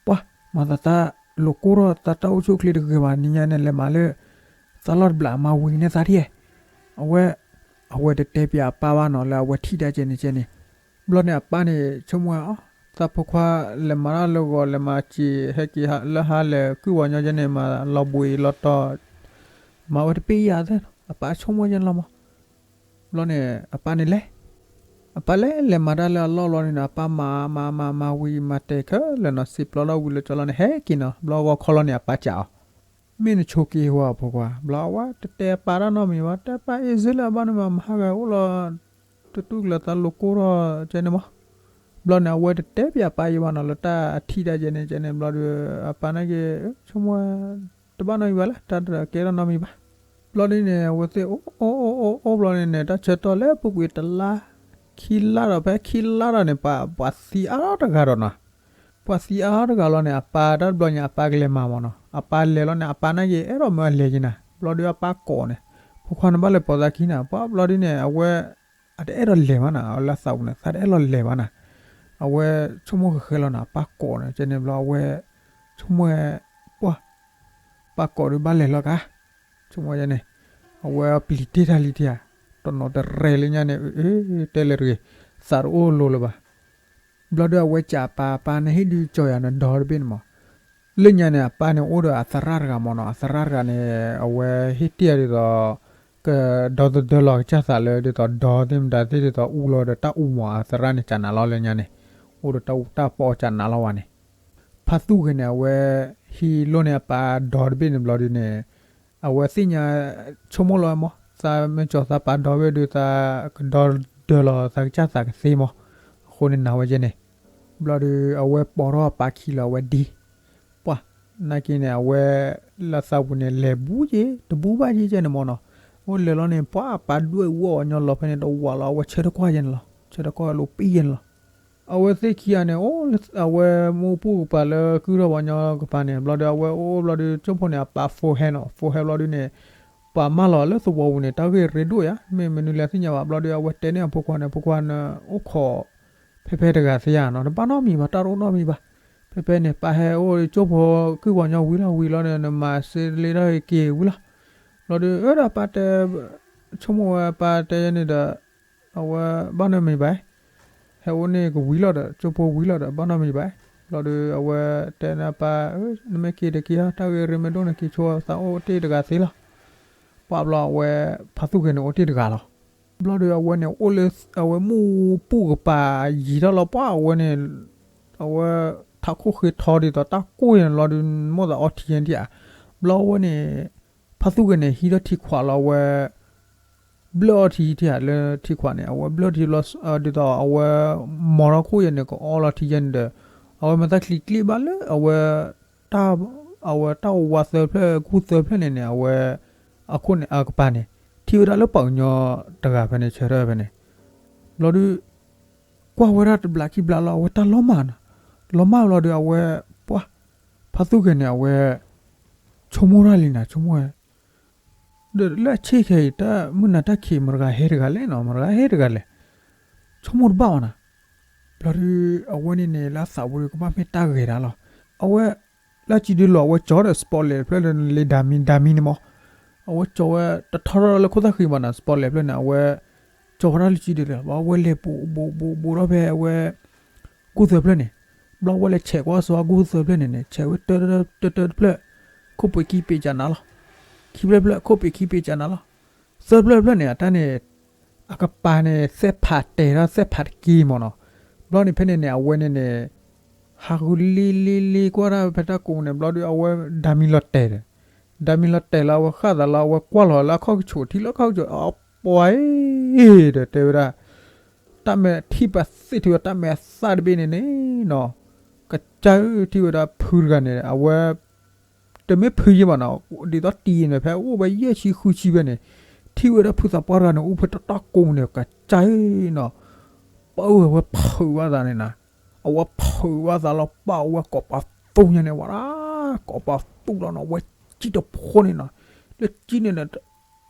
ပှၢ် မၤသးသးလိာ်ကိၢ်ထီၣ်သးတၢ်အိၣ်ဆူၣ်အိၣ်ချ့တဂ့ၤဘၣ် နံၤညါနလဲၤမၤလၢ သးလီၢ်တဘျီ မၤဝံၤန့ၢ်သးထံၣ် အဝဲ အ အဝဲတတဲပၠးအပၢ်ဘၣ်နီၤ လၢအဝဲထံၣ်တၢ်ကဲန့ၣ်ကဲန့ၣ်. ဘျီန့ၣ်အပၢ်န့ၣ် ဆိကမိၣ်ဝဲအီၤ, သးဖိခွါလဲၤမၤတၢ်လၢဂီၤ လဲၤမၤစံး ဟဲက့ၤလၢဟါလဲၤကုၢ်ဝီၤညီကဲန့ၣ် မၤလီၤဘှံးလီၤတီၤ မၤဝဲတပ့ၢ်ယၤသ့ၣ်နီၤ အပၢ်ဆိကမိၣ်ကဲန့ၣ်လီၤမး. ဘျီန့ၣ် အပၢ်န့ၣ်လဲၤ အပၢ်လဲၤလဲၤမၤတၢ်လၢအလီၢ်ဘျီန့ၣ်နီၤ အပၢ်မၤမၤမၤမၤဝံၤ မၤတဲာ်ခဲလၢာ်နီၤ စံးပျီထီၣ်ဝံၤလၢကၠီလီၤန့ၣ် ဟဲက့ၤနီၤ ဘျီဂီၤခီလီၤန့ၣ် အပၢ်စံးအီၤ မ့ၢ်နဆိးက့ၤဝဲအီၤဖိခွါ ဘျီအဝဲတတဲအပၢ်တၢ်နီတမံၤဘၣ် တဲပၢ်အ့ၣ်စ့လၢအဘၣ်န့ၣ်မး မဟါဂၤအိၣ်လီၤ တတူၢ်ကျၢၤသးလိၤကိၢ်ထီၣ်ကဲန့ၣ်မး. ဘျီန့ၣ် အဝဲတတဲပၠးအပၢ်ယံၤဘၣ်နီၤ လၢတၢ်အထံၣ်တၢ်ကဲန့ၣ်ကဲန့ၣ် ဘျီဒီး အပၢ်န့ၣ်က့ၤ ဆိကမိၣ်ဝဲ တဘၣ်နီတမံၤဘၣ်လၢ တၢ်တကဲထီၣ်နီတမံၤဘၣ်. ဘျီဒ်န့ၣ် အဝဲသ့ၣ်အိၣ်အိၣ်အိၣ်အိၣ်ဘျီန့ၣ်န့ၣ် တၢ်ဆၢကတီၢ်လၢပူၤကွံာ်တလါ ခံလါဒီး ဖဲခံလါဒီးန့ၣ် ပှၤ ပှၤသံအါထီၣ်တဂၤဒီးနီၤ ပှၤသံအါထီၣ်တဂၤလီၤန့ၣ် အပၢ်တၢ်တဘျီညါ အပၢ်ကလဲၤမၤမးနီၤ အပၢ်လဲၤလီၤန့ၣ် အပၢ်န့ၣ်က့ၤ အဲၣ်ဒိးမၢအလဲၤက့ၤနၤ ဘျီဒီးအပၢ်ကိးန့ၣ် ဖိခွါနဘၣ်လဲၤပိာ်သးခံနၤ ပှၤဘျီဒ်န့ၣ် အဝဲ အတအဲၣ်ဒိးလဲၤဘၣ်နၤ အလၢသးပူၤန့ၣ် သးတအဲၣ်လီၤလဲၤဘၣ်နၤ အဝဲဆိကမိၣ်ဃဲဃဲလီၤနၤ အပၢ်ကိးန့ၣ် ကဲန့ၣ်ဘျီ အဝဲ ဆိကမိၣ်ဝဲ ပှၢ် ပၢ်ကိးဒီးဘၣ်လဲၤလီၤကါ ဆိကမိၣ်န့ၣ် အဝဲပျံၤတ့ၢ်တၢ်လံတ့ၢ်ဧါ တနီၤတရဲၣ်လၢညါန့ၣ် အၢ တဲလဲၤတဂ့ၤ သးတအိၣ်လိၤလၢၤဘၣ်. ဘျီဒီးအဝဲစံးပၢ် ပၢ်နဟ့ၣ်ဒုးကၠီၤယၤနဒီတဘ့ၣ်န့ၣ်မး လၢညါန့ၣ် အပၢ်န့ၣ်အိၣ်ဒီးအသရၣ်တဂၤမးနီၤ အသရၣ်တဂၤန့ၣ် အဝဲဟ့ၣ်တ့ၢ်ယၤဒ်သိး ကဒီသဒၢလီၤကစၢ်သးလၢဒ်သိးဒီသ့ၣ်မတၤသ့ၣ်ဒ်သိးအူလီၤဒီးတၢ်အူမး အသရၣ်န့ၣ်ကနးလီၤလၢညါန့ၣ် အိၣ်ဒီးတၢ်အူတၢ်ပီကနးလီၤဝဲန့ၣ် ဖါသူၣ်ဂ့ၤန့ၣ် အဝဲဟံးလိၢ်န့ၢ်အပၢ်ဒီတဘ့ၣ်န့ၣ်ဘျီဒ်န့ၣ် အဝဲသ့ၣ်ညါဆိကမိၣ်လီၤဝဲမး သးမ့ၢ်ကၠီၤသးပၢ်ဒီဘ့ၣ်ဒုး သးကဒီဒၢလီၤသးကစၢ်သးကသ့မး အဃိန့ၣ်နာ်ဝဲကဲန့ၣ် ဘျီဒီးအဝဲပိာ်ထီၣ်အပၢ်ခံလီၤ အဝဲဒ် ပှၢ် နာ်က့န့ၣ် အဝဲ လၢသးပူၤန့ၣ် လဲၤဘူးက့ၤ တဘူးဘၣ်က့ၤကဲန့ၣ်မးနီၤ အိၣ်လဲၤလီၤန့ၣ် ပှၢ်အပၢ်ဒွဲၣ်ဝီၤဝဲညီလီၤဖဲန့ၣ် တဝးလီၤ အဝဲဆၢထၢၣ်ကွၢ်ယဲန့ၣ်လီၤ ဆၢထၢၣ်ကွၢ်လိာ်ပံယဲန့ၣ်လီၤ အဝဲသ့ၣ်ခံဂၤန့ၣ် အိၣ်လၢအဝဲမူပူၣ်ကပၤလၢကုၢ်ထီၣ်ပှၤညီကပၤန့ၣ် ဘျီဒီးအဝဲအိၣ်ဘျီဒီး ကၠိဖိန့ၣ် အပၢ်ဖိဟဲနီၤ ဖိဟဲဘျီဒုန့ၣ် ပှၤမၢလီၤလၢသဝီပူၤန့ၣ် တၢ်ဂ့ၢ်ရ့ဒိၣ်ယါ မ့ၢ်မနုၤလဲၣ်သ့ၣ်ညါဘၣ် ဘျီဒီးအဝဲတဲန့ၢ်အဖိခွါန့ၣ် ဖိခွါန့ၣ် အိၣ်ခိး ဖဲဖဲတဂၤသ့ဧါနီၤ တဘၣ်နီတမံၤဘၣ် တၢ်တအိၣ်နီတမံၤဘၣ် ဖဲဖဲန့ၣ် ပၢ်ဟဲအိၣ်ကၠိဖိကုၢ်ပှၤညီဝံၤလီၤဝံၤလီၤန့ၣ် နမၤစ့လ့တၢ်က့ၤဝံၤလီၤ ဘျီဒီး အၢ ဒီးပၢ်တဲ ဆိကမိၣ်ဝဲပၢ်တဲန့ၣ်ဒီး အဝဲဘၣ်နီတမံၤဘၣ် ဟဲအိၣ်န့ၣ်ကဝံၤလီၤဒီး ကၠိဖိဝံၤလီၤဒီး ဘၣ်နီတမံၤဘၣ် ဘျီဒီးအဝဲတဲန့ၢ်အပၢ် နမ့ၢ်က့ၤတက့ၤဟီ တၢ်ဂ့ၢ်ရ့မ့ၢ်ဒိၣ်န့ၣ် က့ၤဆိသးအိၣ်တ့ၢ်တဂၤသ့လီၤ ပှၢ်ဘျီအဝဲ ဖါသူၣ်ဂ့ၤန့ၣ်အိၣ်တ့ၢ်တဂၤလီၤ ဘျီဒီးအဝဲန့ၣ်အိၣ်လၢ အဝဲမူပူၣ်ကပၤယံာ်ထီၣ်လီၤ ပှၢ်အဝဲန့ၣ် အဝဲ ထးခိၣ်ဃ့ထီဒ်သိးတၢ်ကိၢ်ယဲန့ၣ်လီၤဒီး မိၣ်သးအီထံယဲန့ၣ်ဧါ ဘျီအဝဲန့ၣ် ဖါသူၣ်ဂ့ၤန့ၣ် ဟံးထီၣ်ထံခွးလီၤ အဝဲ ဘျၢၣ်အီထံထံဧါ လၢထံခွးန့ၣ် အဝဲဘျၢၣ်ထံဘျီ ဒ်သိးအဝဲ မီၤထီၣ်ခိၣ်ယဲန့ၣ် ကအီလီၤထံယဲန့ၣ်ဒီး အဝဲမၤသၣ်ချံကျ့ဘၣ်လၢအဝဲ တၢ် အဝဲတၢ်ဝးသၢဖျၢၣ် ကူၣ်သၢဖျၢၣ်န့ၣ်န့ၣ် အဝဲ အခိၣ်န့ၣ် အကပၤန့ၣ် ထံၣ်ဝဲဒၣ်လၢပှၤကညီတဂၤဖဲန့ၣ် ဆၢထၢၣ်ဖဲန့ၣ် ဘျီဒုး ကွၢ်ဝဲဒၣ်တဘျးခံဘျးလီၤ အဝဲတၢ်လီၤမၢ်နီၤ လီၤမၢ်ဘျီဒီးအဝဲ ပှၢ် ဖါသူၣ်ဂ့ၤန့ၣ် အဝဲ ဆိကမိၣ်တၢ်လံနၤ ဆိကမိၣ်ဝဲ ဒီးလၢအဆ့ၣ်ခဲအံၤ တၢ်မုၢ်နၤတၢ်ခံး မတၤဂၤဟဲတဂၤလဲၣ်နီၤ မတၤဂၤဟဲတဂၤလဲၣ် ဆိကမိၣ်တဘၣ်ဘၣ်နီၤ ဘျီဒုး အဝဲန့ၣ်န့ၣ် လၢအသးပူၤဒီး ကဘၣ်မ့ၢ်တၢ်ဂ့ၤတၢ်လီၤ အဝဲ လၢကံဒုးလီၤ အဝဲကၠီဒီး spotlight တဖျၢၣ်လၢ လၢဒၤမံ ဒၤမံန့ၣ်မး အဝဲကၠီဝဲ တထီထီၣ်လၢခိၣ်သၣ်ဃံဘၣ်နီၤ spotlight ဖျၢၣ်န့ၣ် အဝဲ ကၠီဝဲဒၣ်လၢကံဒုးလီၤ ဘျီအဝဲလဲၤဘူးဘူးဘူးဘူးထီၣ်ဖဲအဝဲ ကူၣ်သၢဖျၢၣ်န့ၣ် ဘျီအဝဲလဲၤဆဲးကွၢ်စီကူၣ်သၢဖျၢၣ်န့ၣ်န့ၣ် ဆဲးဝဲတၢတၢတၢတဖျၢၣ် ခိၣ်ပှ့ၤခံပ့ၤကနးလီၤ ခံဖျၢၣ်ဖျၢၣ် ခိၣ်ပှ့ၤခံပ့ၤကနးလီၤ သၢဖျၢၣ်ဖျၢၣ်န့ၣ် အတၢ်န့ၣ် အကပၤန့ၣ် သဲဖးတဲာ်ဒီးသဲဖးတက့ၢ်မးနီၤ ဘျီန့ၣ်ဖဲန့ၣ်န့ၣ် အဝဲန့ၣ်န့ၣ် ဟးဃုလ့လ့လ့ကွၢ်ဒၣ်ဖဲတၢ်ကိးန့ၣ် ဘျီဒီးအဝဲ ဒၤမံလီၤတဲာ်ဒီး ဒၤမံလီၤတဲာ်လီၤ အဝဲဃၣ်သးလီၤ အဝဲကွၢ်လီၤလၢအခီၣ်ကဆိးထံလၢအခီၣ်ကဆိး အပှၤအံၤ ဒီးတဲဝဲဒၣ် တၢ်မဲာ်ထံၣ်ပသ့ၣ်ထံဝဲ တၢ်မဲာ်အသၣ်တဘ့ၣ်န့ၣ်န့ၣ်နီၤ ကစၢ်ထံၣ်ဝဲဒၣ်ဖုတဂၤန့ၣ် အဝဲ တမ့ၢ်ဖုယဲၢ်ဘၣ်နီၤ ဒ်သိးတံၤန့ၣ် ဖဲအိၣ်ဝဲယဲၢ်ဆံဃုဆံဖဲန့ၣ် ထံၣ်ဝဲဒၣ်ဖုသးပှၢ်တဂၤန့ၣ် အိၣ်ဖဲတၢ်တၢ်ကိးန့ၣ် ကစၢ်နီၤ ပၢ်ဝဲဖုးဘၣ်သးန့ၣ်နၤ အဝဲဖုးဘၣ်သးလီၤ ပၢ်ဝဲကိးပသူညါန့ၣ် ဝဲဒၣ် ကိးပသူလီၤနီၤ အဝဲစံၣ်တဖိန့ၣ်နီၤ လၢစံၣ်န့ၣ်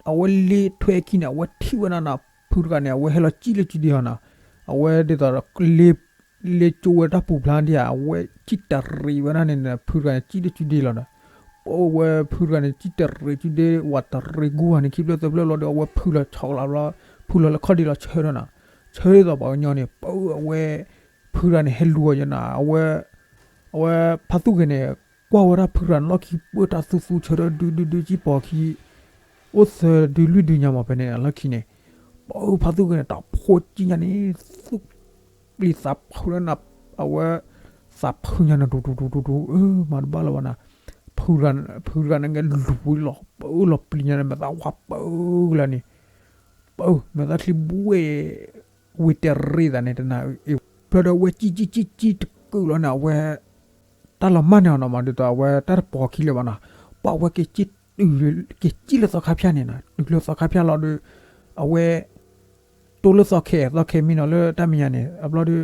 အဝဲလ့ထွဲခံန့ၣ် အဝဲထံၣ်ဝဲဒၣ်နၤ ဖုတဂၤန့ၣ် အဝဲဟဲလီၤစံၣ်လၢစုဒ့ဟီနီၤ အဝဲဒ်သိး လ့ကၠိဝဲတၢ်ပူၤဖျါဒ်ဧါ အဝဲစံၣ်တရံးဝဲဒၣ်န့ၣ် ဖုတဂၤန့ၣ် စံၣ်လၢစုဒ့လီၤဒီး ပၢ်ဝဲဖုတဂၤန့ၣ် စံၣ်တရံးစုဒ့ ဝးတရံးဂူၢ်ဂၤန့ၣ် ခံဖျၢၣ်သၢဖျၢၣ်လီၤဒီး အဝဲဖုလီၤဆီကလးဘျီ ဖုလီၤလၢခီၣ်ဒ့လီၤဆၢထၢၣ်နၤ, ဆၢထၢၣ်သိးပှၤကညီန့ၣ် ပၢအဝဲ ဖုရၤန့ၣ် ဟဲလူၤအီၤယနၤ, အဝဲ အဝဲဖါသူၣ်ဂဲၤန့ၣ် ကွၢ်ဝဲဒၣ်ဖုရၤန့ၣ်လီၢ်ခံ ပၢတၢ်သူသူဆၢထၢၣ်ဒုဒုဒုကံၢ်ပီၤခံ အိၣ်သၢဒုလွံၢ်ဒုညါမး ဖဲန့ၣ်လီၢ်ခံန့ၣ်, ပၢဖါသူၣ်ဂဲၤန့ၣ် တၢ်ဖိကံၢ်ညါန့ၣ် သူၣ်ပျံၤသးဖုးလၢနၤ, အဝဲ သးဖုးညါန့ၣ် တူတူတူတူတူ အၢ မၤတဘၣ်လၢၤဘၣ်နၤ, ဖုရၤန့ၣ်ကဲလူၤလီၤ ပၢလီၤပျံၤညါန့ၣ် မဲာ်သၣ်ဝါပၢကလါန့ၣ်, ပၢ မဲာ်သၣ်ချံဘှ့ၣ် ဝံၤတဲရ့သးန့ၣ် တနၤအံၤ ဖျၢၣ်ဒီးဝဲကံၢ်ကံၢ်ကံၢ်ကံၢ်တကုာ်လီၤန့ၣ် အဝဲ တၢ်လီၤမၢ်န့ၢ်အီၤနီၤမး ဒ်သိးအဝဲတၢ်တပိာ်ခံလၢၤဘၣ်နီၤ, ပှၤဝဲက့ၤကံၢ်တုၤ က့ၤကံၢ်လၢသီခါဖၠၣ်န့ၣ်နီၤ, တုၤလၢသီခါဖၠၣ်လီၤဒီး အဝဲ တိၢ်လၢသီခဲ သီခဲမံနီၤလၢတၢ်မဲာ်ညါန့ၣ် အဘျီဒီး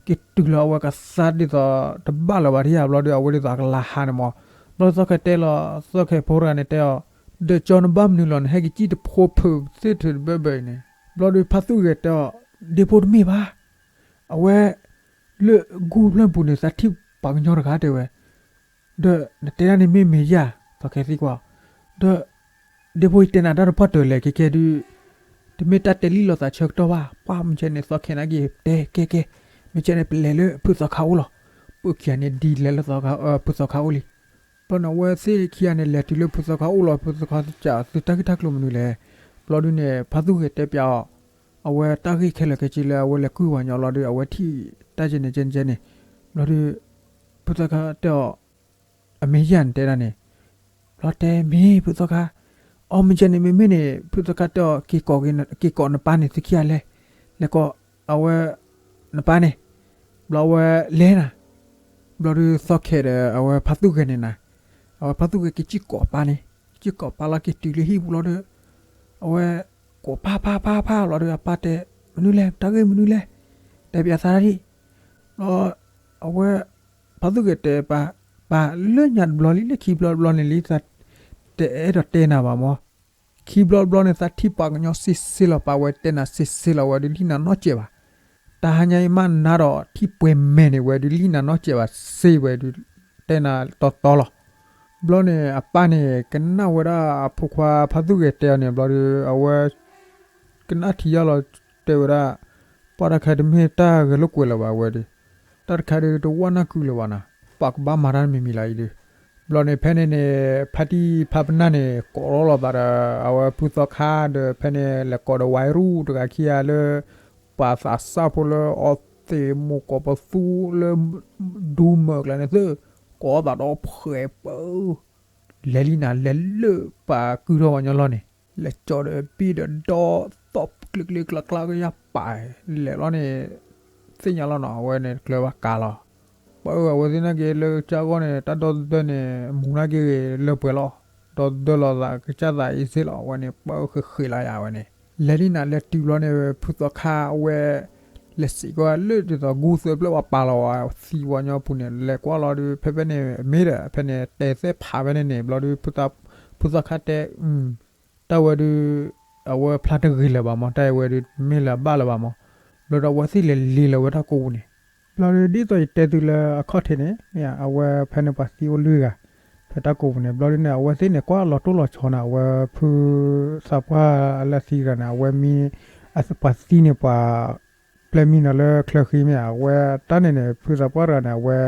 က့ၤတုၤလီၤအဝဲကသါဒ်သိးတဘၣ်လၢၤဘၣ်ထံၣ်ဧါ, ဘျီဒီးအဝဲဒ်သိးအကလၤဟးန့ၣ်မး, ဘျီသီခဲတဲလီၤ သီခဲဖိတဂၤန့ၣ်တဲအီၤ, ဒီးကၠီနဘၣ်မနုၤလီၤ နဟဲက့ၤကံၢ်တဖိဖုးသ့ၣ်ထုးတဘၢဘၢအံၤန့ၣ်, ဘျီဒီးဖါသူၣ်ဂဲၤတဲအီၤ, ဒ့ဖိတမ့ၢ်ဘၣ် အဝဲ လၢဂုၢ်ဖျၢၣ်ပူၤန့ၣ် သးထံၣ်ပှၤကညီတဂၤတဲဝဲ, ဒီးနတဲဒၣ်န့ၣ်မ့ၢ်မ့ၢ်ယၤ, သီခဲသံကွၢ်, ဒီး ဒ့ဖိယတဲနၤတၢ်တပှၢ်တၢၢ်လဲၣ် ကဲကဲဒုး, တမ့ၢ်တၢ်တဲလံလိာ်သးဆၢကတီၢ်ဘၣ်, ပှၢ်မ့ၢ်ကဲန့ၣ် သီခဲနာ်က့ၤတဲကဲကဲ, မ့ၢ်ကဲန့ၣ်ပလဲၤလၢဖုသီခါအိၣ်လီၤ, ပၢခံဂၤန့ၣ်ဒ်လဲၤလၢ ဖုသီခါအိၣ်လံ ဘျီန့ၣ် အဝဲသ့ၣ်ခံဂၤန့ၣ် လဲၤတုၤလၢဖုသီခါအိၣ်လီၤ, ဖုသီခါစံးသုတၢ်ဂ့ၢ်တၢ်ကျိၤမနုၤလဲၣ်, ဘျီဒုန့ၣ် ဖါသူၣ်ဂဲၤတဲပျးအီၤ, အဝဲတၢ်ဂ့ၢ်ခဲလၢာ်ခဲဆ့လၢအဝဲလဲၤကွံာ်ဝဲညီလီၤဒီး အဝဲထံၣ်တၢ်ကဲန့ၣ်ကဲန့ၣ်ကဲန့ၣ်, ဘျီဒု ဖုသီခါတဲအီၤ, အမ့ၢ်ယၤနတဲဒၣ်န့ၣ်, ဘျီတဲမ့ၢ်ဖုသီခါ, အီမ့ၢ်ကဲန့ၣ် မ့မ့ၢ်န့ၣ် ဖုသီခါတဲအီၤ က့ၤကိးနပၢ်န့ၣ် သုခံဂၤလဲၤ, လဲၤကိး အဝဲ နပၢ်န့ၣ်, ဘျီအဝဲလဲၤနၤ, ဘျီဒုးသီခဲဒီး အဝဲဖါသူၣ်ဂဲၤန့ၣ်နၤ, အဝဲဖါသူၣ်ဂဲၤက့ၤစံၣ်ကိးပၢ်န့ၣ်, စံၣ်ကိးပၢ်လီၤက့ၤတုၤလၢဟံၣ်ပူၤလီၤဒီး, အဝဲ ကိးပၢ်ပၢ်ပၢ်ပၢ်လီၤဒီး အပၢ်တဲ, မနုၤလဲၣ် တၢ်ဂ့ၢ်မနုၤလဲၣ်, တဲပျးသးဒၣ်ဒံး, ဘျီ အဝဲ ဖါသူၣ်ဂဲၤတဲပၢ်, ပၢ်လၢညါတဘျီလံ လၢခံဘျီတဘျီန့ၣ်လံ သး တအဲၣ်ဒိးတဲနၤဘၣ်မၢ်, ခံဘျီတဘျီန့ၣ် သးထံၣ်ပှၤကညီစ့စ့လီၤ ပၢ်ဝဲတဲနၤစ့စ့လီၤ ဝဲဒုးလံနၤနီတစဲးဘၣ်, တဟါညါအံၤမးနၤဒီး ထံၣ်ပှဲၤမဲာ်န့ၣ် ဝဲဒုးလံနၤနီတစဲးဘၣ် စ့ဝဲဒုး တဲနၤတီတီလီၤ, ဘျီန့ၣ် အပၢ်န့ၣ် ကနၣ်ဝဲဒၣ်အဖိခွါဖါသူၣ်ဂဲၤတဲအီၤန့ၣ် ဘျီဒီး အဝဲ ကနၣ်ထံယါလီၤ တဲဝဲဒၣ်, ပှၤတခါတမ့ၢ်တၢ်ဂဲၤလိာ်ကွဲလၢၤဘၣ်ဝဲဒီး, တၢ်တခါဒီးတဝၢနၢ်ကုလၢၤဘၣ်နၤ, ပှၤကဘၣ်မၤတၢ်မံၤမံၤလီၤအံၤဒီး, ဘျီန့ၣ်ဖဲန့ၣ်န့ၣ် ဖါတံၢ်ဖါပနၢ်န့ၣ် ကိးထီၣ်လီၤသးဒီး အဝဲဖုသီခါဒီး ဖဲန့ၣ်လဲၤကိးဒီးဝဲရူၢ်တဂၤခံဂၤလၢ ပှၤသးစၢ်ဖိလၢအီသံးမိၢ်ကိးပသူလၢ ဒူမၢၢ်ကျါန့ၣ်သ့ၣ်, ကိးသးဒီးဖှဲးပၢ လဲၤလံနၤ လဲၤလၢပှၤကုၢ်ထီၣ်ပှၤညီလီၢ်န့ၣ်, လဲၤကၠီဒီးဘံၣ်ဒီးဒီ သီၣ်ကျ့ကျ့ကျါကျါကယၢ်ပာ်, လဲၤလီၤန့ၣ် သ့ၣ်ညါလီၤနီၤ အဝဲန့ၣ်တကျၢၤဘၣ်ကါလီၤ, ပှၤအၢ အဝဲသ့ၣ်နာ်က့ၤလၢကစၢ်ဂီၢ်န့ၣ် တၢ်ဒီသဒၢန့ၣ် မူၤနာ်က့ၤလၢပှဲၤလီၤ, ဒီသဒၢလီၤသးကစၢ်သးအံၤသ့ၣ်လီၤ အဝဲန့ၣ် ပှၤအၢဃဲးဃဲးလီၤယၤ အဝဲန့ၣ်, လဲၤလံနၤ လဲၤတုၤဘျီန့ၣ် ဖုသီခါအဝဲ လဲၤစံးကွၢ်လၢဒ်သိးဂုၢ်သၢဖျၢၣ်ပှၤပာ်လီၤဝဲသံဝဲညီပူၤန့ၣ် လဲၤကွၢ်လီၤဒီး ဖဲဖဲန့ၣ် မ့ၢ်ဒီး ဖဲန့ၣ်တဲသ့ၣ်ဖးဖဲန့ၣ်န့ၣ် ဘျီဒီး ဖုသီခါတဲ တၢ်ဝဲဒုး အဝဲဖျါတဂ့ၤလၢၤဘၣ်မၢ် တၢ်အဝဲဒုး မ့ၢ်လၢအဘၣ်လၢၤဘၣ်မၢ်, ဘျီဒီးအဝဲသ့ၣ်လဲၤလ့လီၤဝဲတၢ်ကိးပူၤန့ၣ်, ဘျီဒီးဒ်သိးယတဲသုလၢအခီၣ်ထံးန့ၣ် မ့ၢ်ဧါ အဝဲဖဲန့ၣ်ပှၤသံအိၣ်လွံၢ်ဂၤ ဖဲတၢ်ကိးပူၤန့ၣ် ဘျီဒုးန့ၣ် အဝဲသ့ၣ်န့ၣ် ကွၢ်လီၤတိၢ်လီၤဆီနၤ အဝဲဖုသးပှၢ်လၢသံတဂၤန့ၣ် အဝဲမံ ပှၤသံန့ၣ်ပှၤ ပျဲမံနီၤလၢချၢဃံမ့ၢ်ဧါ အဝဲတၢ်န့ၣ်န့ၣ် ဖုသးပှၢ်တဂၤန့ၣ် အဝဲ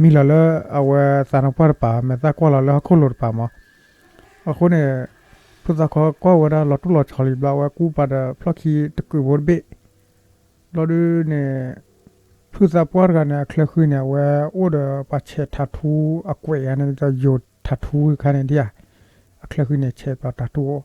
မံလီၤလၢအဝဲသးနါပှၢ်တပၤ မဲာ်သၣ်ကွၢ်လီၤလၢဟီၣ်ခိၣ်လိၤတပၤမၢ်, အဃိန့ၣ် ဖုသးခါကွၢ်ဝဲဒၣ်လီၤတိၢ်လီၤဆီလံဘျီ အဝဲကူပာ်ဒီးဖျီၣ်ခံတကုးဖိတဘ့ၣ်, ဘျီဒုးန့ၣ် ဖုသးပှၢ်တဂၤန့ၣ် အချၢဃံန့ၣ် အဝဲအိၣ်ဒီးပှၤဆဲးထးထူအကွဲးဂၤန့ၣ် ဒီးယိၤထးထူခါန့ၣ်ဒ်ဧါ, အချၢဃံန့ၣ် ဆဲးပှၤထးထူအိၣ်,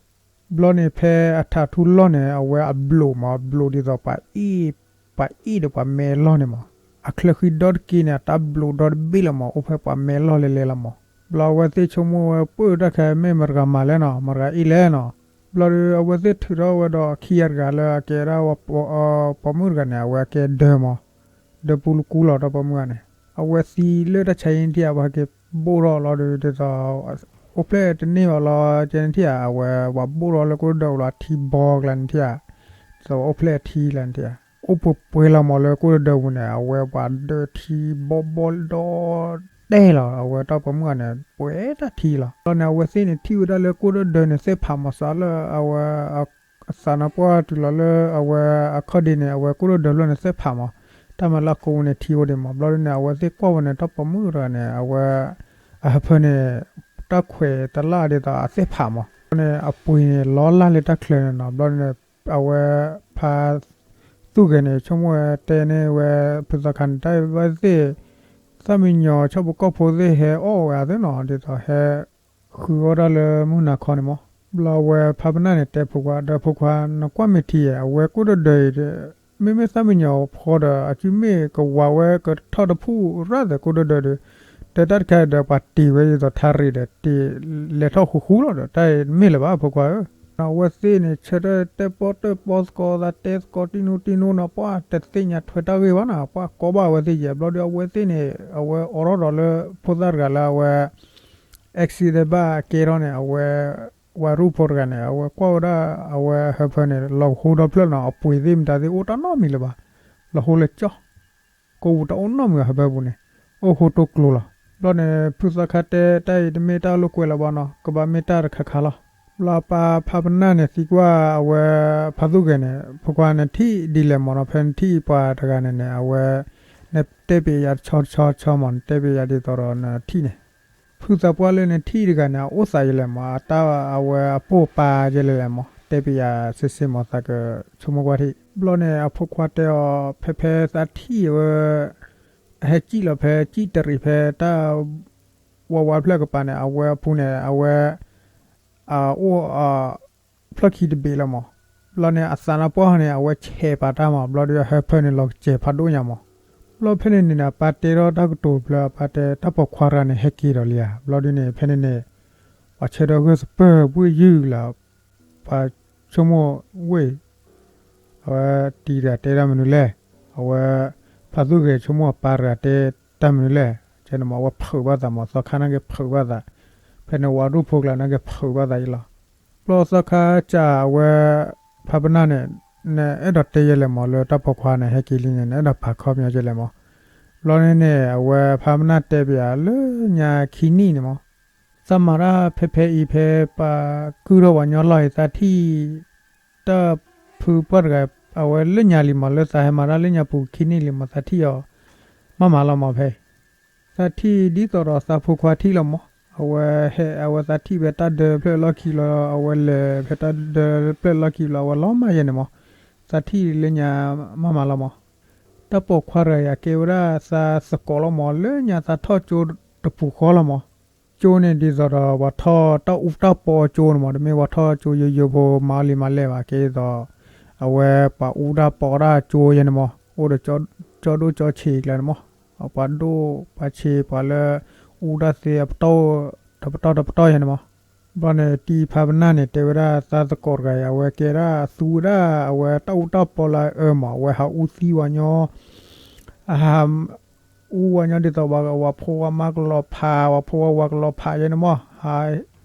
ဘျီန့ၣ်ဖဲအထးထူလီၢ်န့ၣ် အဝဲအဘျိးမၢ် ဘျိးဒ်သိးပှၤအ့ၣ် ပှၤအ့ၣ်ဒီးပှၤမဲလီၢ်န့ၣ်မၢ်, အချၢဃံဒီတက့ၢ်န့ၣ် အတၢ်ဘျိးဒီတဘ့ၣ်လီၤမၢ် အိၣ်ဖဲပှၤမဲလီၢ်လဲၤလဲၤလီၤမၢ်, ဘျီအဝဲသ့ၣ်ဆိကမိၣ်ဝဲပၢၢ်တၢ်ခဲမ့ၢ်မတၤဂၤမၤလဲၣ်နီၤ မတၤဂၤအ့ၣ်လဲၣ်နီၤ, ဘျီဒီးအဝဲသ့ၣ်ထုးထီၣ်ဝဲဒီးခံဂၤတဂၤလၢအကဲဒၣ်ဝဲ ပိာ်မုၣ်တဂၤန့ၣ် အဝဲအကဲဒၢမၢ်, ဒၢပူလၢကူလီၤဒီးပိာ်မုၣ်ဂၤန့ၣ် အဝဲသံလၢတၢ်ဆါအံၤထံၣ် အဝဲဟဲက့ၤဘိၣ်ထီၣ်လီၤဒီးဒ်သိး အိၣ်ဖျဲၣ်တန့ၢ်ဘၣ်လီၤ ကဲန့ၣ်ထံၣ်ဧါ အဝဲပှၤဘိၣ်ထီၣ်လၢကိၣ်တဒၢပူၤလီၤ ထံဘီကျါန့ၣ်ထံၣ်ဧါ, ဒ်သိးအိၣ်ဖျဲၣ်ထံလၢန့ၣ်ထံၣ်ဧါ, အိၣ်ပှဲၤပှဲၤလီၤမၢ်လၢကိၣ်တဒၢပူၤန့ၣ် အဝဲပှၤဒၢထံဘီဘီဒီတဲလီၤ အဝဲတၢ်ပိာ်မုၣ်ဂၤန့ၣ် ပှဲၤတၢ်ထံလီၤ ဘျီန့ၣ် အဝဲသ့ၣ်န့ၣ်ထံၣ်ဝဲဒၣ်လၢကိၣ်တဒၢန့ၣ် သ့ၣ်ဖးမီၤစးလၢအဝဲ အ အသးနါပှၢ်တုၤလီၤလၢအဝဲအခီၣ်ဒ့န့ၣ် အဝဲကိၣ်ဒိၣ်ဒၢးဖျၢၣ်န့ၣ်သ့ၣ်ဖးမး, တၢ်မၤလၢအကိးပူၤန့ၣ်ထံအိၣ်ဒံးမး, ဘျီဒ်န့ၣ် အဝဲသ့ၣ်ကွၢ်ဝဲန့ၣ် တၢ်ပိာ်မုၣ်တဂၤန့ၣ် အဝဲ အဟၢဖၢန့ၣ် တၢ်ခွဲးတလၢ်ဒ်သိးအသ့ၣ်ဖးမး, န့ၣ် အပှ့ၤန့ၣ် လီၤလၢ်လၢတၢ်ချၢန့ၣ်နီၤ, ဘျီဒ်န့ၣ် အဝဲ ဖါ သူၣ်ဂဲၤန့ၣ် ဆိကမိၣ်ဝဲတဲန့ၢ်ဝဲ ဖုသီခါန့ၣ် တၢ်အံၤဘၣ်သ့ၣ် သၣ်မံညီၤဆီၣ်ဖိကီၢ်ဖိသ့ၣ်ဟဲအီၣ်ဝဲအသ့ၣ်နီၤ, ဒ်သိးဟဲ ဃုအီၣ်ဒၣ်လၢမုၢ်နၤခီန့ၣ်မး, ဘျီအဝဲဖါပနၢ်န့ၣ်တဲဖိခွါ ဒီးဖိခွါ နကွၢ်မ့ၢ်ထံဧါ, အဝဲကိၣ်ဒိၣ်ဒၢးအံၤ မ့မ့ၢ်သၣ်မံညီၤဖီဒီး အစုမ့ၢ်ကဝၤဝဲကထီၣ်တဖုရၣ်သဲးကိၣ်ဒိၣ်ဒၢးဒီး တဲတၢ်တခါဒီးပှၤတ့ၢ်ဝဲဒ်သိးထါရံၣ်ဒီး တ့ၢ်လဲၤထီၣ်ဃူဃူလီၤဒီး တၢ်အံၤတမ့ၢ်လၢၤဘၣ်ဖိခွါဧၢ, အဝဲသ့ၣ်န့ၣ် ဆၢထၢၣ်တဲပီၣ်တဲပီသကိးသးတဲသကိးတံနူတံနူနီၤ, ပှၤတသ့ၣ်ညါထွဲတၢ်ဂ့ၢ်ဘၣ်နီၤ, ပှၤကိးဘၣ်အဝဲသ့ၣ်ယဲၢ်, ဘျီဒ်အဝဲသ့ၣ်န့ၣ် အဝဲအိးထီၣ်ဒီးလၢဖိသၣ်တဂၤလၢအဝဲ accident ဘၣ်ကဲထီၣ်န့ၣ် အဝဲ ဝၤရူၢ်ဖိတဂၤန့ၣ် အဝဲကွၢ်ဝဲဒၣ် အဝဲဟၢဖၢန့ၣ် လီၤဟိဒီဖျၢၣ်နီၤ, အပှ့ၤသ့ၣ်မတၤသ့ၣ်အိၣ်တၢ်နီတမံၤလၢၤဘၣ်, လီၤဟိလၢကၠီၣ်, ကိးပူၤတၢ်အိၣ်နီတမံၤဘၣ် ဟၢဖၢပူၤန့ၣ် အိၣ်ဃိတိကျိၤလီၤ. ဘျီန့ၣ် ဖုသီခါတဲ တၢ်အံၤတမ့ၢ်တၢ်လိာ်ကွဲလၢၤဘၣ်နီၤ, ကဘၣ်မ့ၢ်တၢ်တခါခါလီၤ. ဘျီပၢ်ဖါပနၢ်န့ၣ်သံကွၢ်အဝဲ ဖါသူၣ်ဂဲၤန့ၣ် ဖိခွါ နထံၣ်ဒ်လဲၣ်မးနီၤ, ဖဲနထံၣ်ပှၤတဂၤန့ၣ်န့ၣ် အဝဲ နတဲပယၤတဆီတဆီတဆီမး, နတဲပယၤဒ်သိးဒီးနထံၣ်န့ၣ် ဖုသးပှၢ်လၢနထံၣ်တဂၤန့ၣ် အအိၣ်သးယဲလဲၣ်မး, အတၢ်အဝဲအပိၢ်အပၢ်ယဲလဲၣ်လဲၣ်မး, တဲပယၤစ့စ့မး သးကဆိကမိၣ်ကွၢ်ထံၣ်. ဘျီန့ၣ် အဖိခွါတဲအီၤ ဖဲဖဲသးထံၣ်အဝဲ အဟဲစံၣ်လီၤဖဲစံၣ်တရံးဖဲတၢ် ဝးဝးဖျၢၣ်ကပၤန့ၣ် အဝဲအပူၤန့ၣ် အဝဲ အအိၣ် ဖျီၣ်ခံတဘ့ၣ်လီၤမး. ဘျီန့ၣ် အသးနါပှၢ်န့ၣ် အဝဲဆဲးပာ်တၢ်မး, ဘျီဒီးအဟၢဖၢန့ၣ် လီၤကစဲးဖးဒိၣ်ညါမး. ဘျီဖဲန့ၣ်န့ၣ် အပၢ်တဲထီၣ်တၢ်ကတိၤတဖျၢၣ်, အပၢ်တဲ တၢ်ပိာ်ခွါတဂၤန့ၣ် ဟဲက့ၤဒီးလံဧါ. ဘျီဒ်န့ၣ် ဖဲန့ၣ်န့ၣ် ပှၤဆၢထၢၣ်ဂၢၢ်သပၢၢ်ဘှ့ၣ်ယုၢ်လၢ ပှၤဆိကမိၣ်ဝဲ အဝဲတံၤတဂၤတဲတၢ်မနုၤလဲၣ်, အဝဲ ဖါသူၣ်ဂဲၤဆိကမိၣ်အပၢ်တဂၤတဲတၢ်မနုၤလဲၣ်, ကဲန့ၣ်မး အဝဲဖုးဘၣ်သးမး, သီခါန့ၣ်က့ၤဖုးဘၣ်သး, ဖဲန့ၣ်ဝၤရူၢ်ဖိကျါန့ၣ်က့ၤဖုးဘၣ်သးအံၤလီၤ. ဘျီသီခါစံးအဝဲ ဖါပနၢ်န့ၣ် နအဲၣ်ဒိးတဲယဲလဲၣ်မး လၢတၢ်ပိာ်ခွါန့ၣ် ဟဲက့ၤလံန့ၣ် နအဲၣ်ဒိးပာ်ခီပညီယဲလဲၣ်မး. ဘျီန့ၣ်န့ၣ် အဝဲဖါပနၢ်တဲပယၤလၢညါခံနံၣ်န့ၣ်မး သးမၤတၢ်ဖဲဖဲအံၤ ဖဲပှၤကုၢ်ထီၣ်ပှၤညီလီၢ်အံၤ သးထံၣ် တၢ်ဖုပှၢ်တဂၤ အဝဲလၢညါလံမး လၢသးဟဲမၤတၢ်လၢညါပူၤခံနံၣ်လံမး သးထံၣ်အီၤ မးမးလီၤမးဖဲ သးထံၣ်ဒ်သိးဒီးသးဖိခွါထံၣ်လီၤမး. အဝဲဟဲ အဝဲသးထံၣ်ဖဲတၢ်ဒၢဖျၢၣ်လီၢ်ခံလီၤ အဝဲလဲၤဖဲတၢ်ဒၢဖျၢၣ်လီၢ်ခံလီၤ အဝဲလီၤမၢ်ယဲန့ၣ်မး. သးထံၣ်လၢညါမးမးလီၤမး. တၢ်ပိာ်ခွါတဂၤအံၤ အကဲဝဲဒၣ်သးသကိးလီၤမး လၢညါသးထီၣ်ကၠိတပူၤဃီလီၤမး. ကၠိန့ၣ်ဒ်သိးဒီး ပှၤထီၣ်တၢ်အူတၢ်ပီကၠိန့ၣ်မး တမ့ၢ်ပှၤထီၣ်ကၠိယိယိဖိ မၤအီၣ်လံမၤလဲၢ်ဘၣ် ကဲဒ်သိး အဝဲပှၤအူတၢ်ပီတၢ်ကၠိယဲန့ၣ်မး အိၣ်ဒီးကၠီဒိၣ်ကၠီဆံးကျါန့ၣ်မး ပှၤဒိၣ်ပှၤဆံး ပှၤလၢအူတၢ်သ့ တပတီၢ်တပတီၢ်ယဲန့ၣ်မး. ဘျီန့ၣ် တံၤဖါပနၢ်န့ၣ် တဲဝဲဒၣ်သးသကိးတဂၤအံၤ အဝဲကဲဒၣ်သူဝဲဒၣ် အဝဲတၢ်အူတၢ်ပီလၢအအၢမး အဝဲဟးအူသံဝဲညီ အဟး အူဝဲညီဒ်သိး ဝၤဖိဝၤမါကလီၤဖး ဝၤဖိဝၤဝၤကလီၤဖးယဲန့ၣ်မး ဟး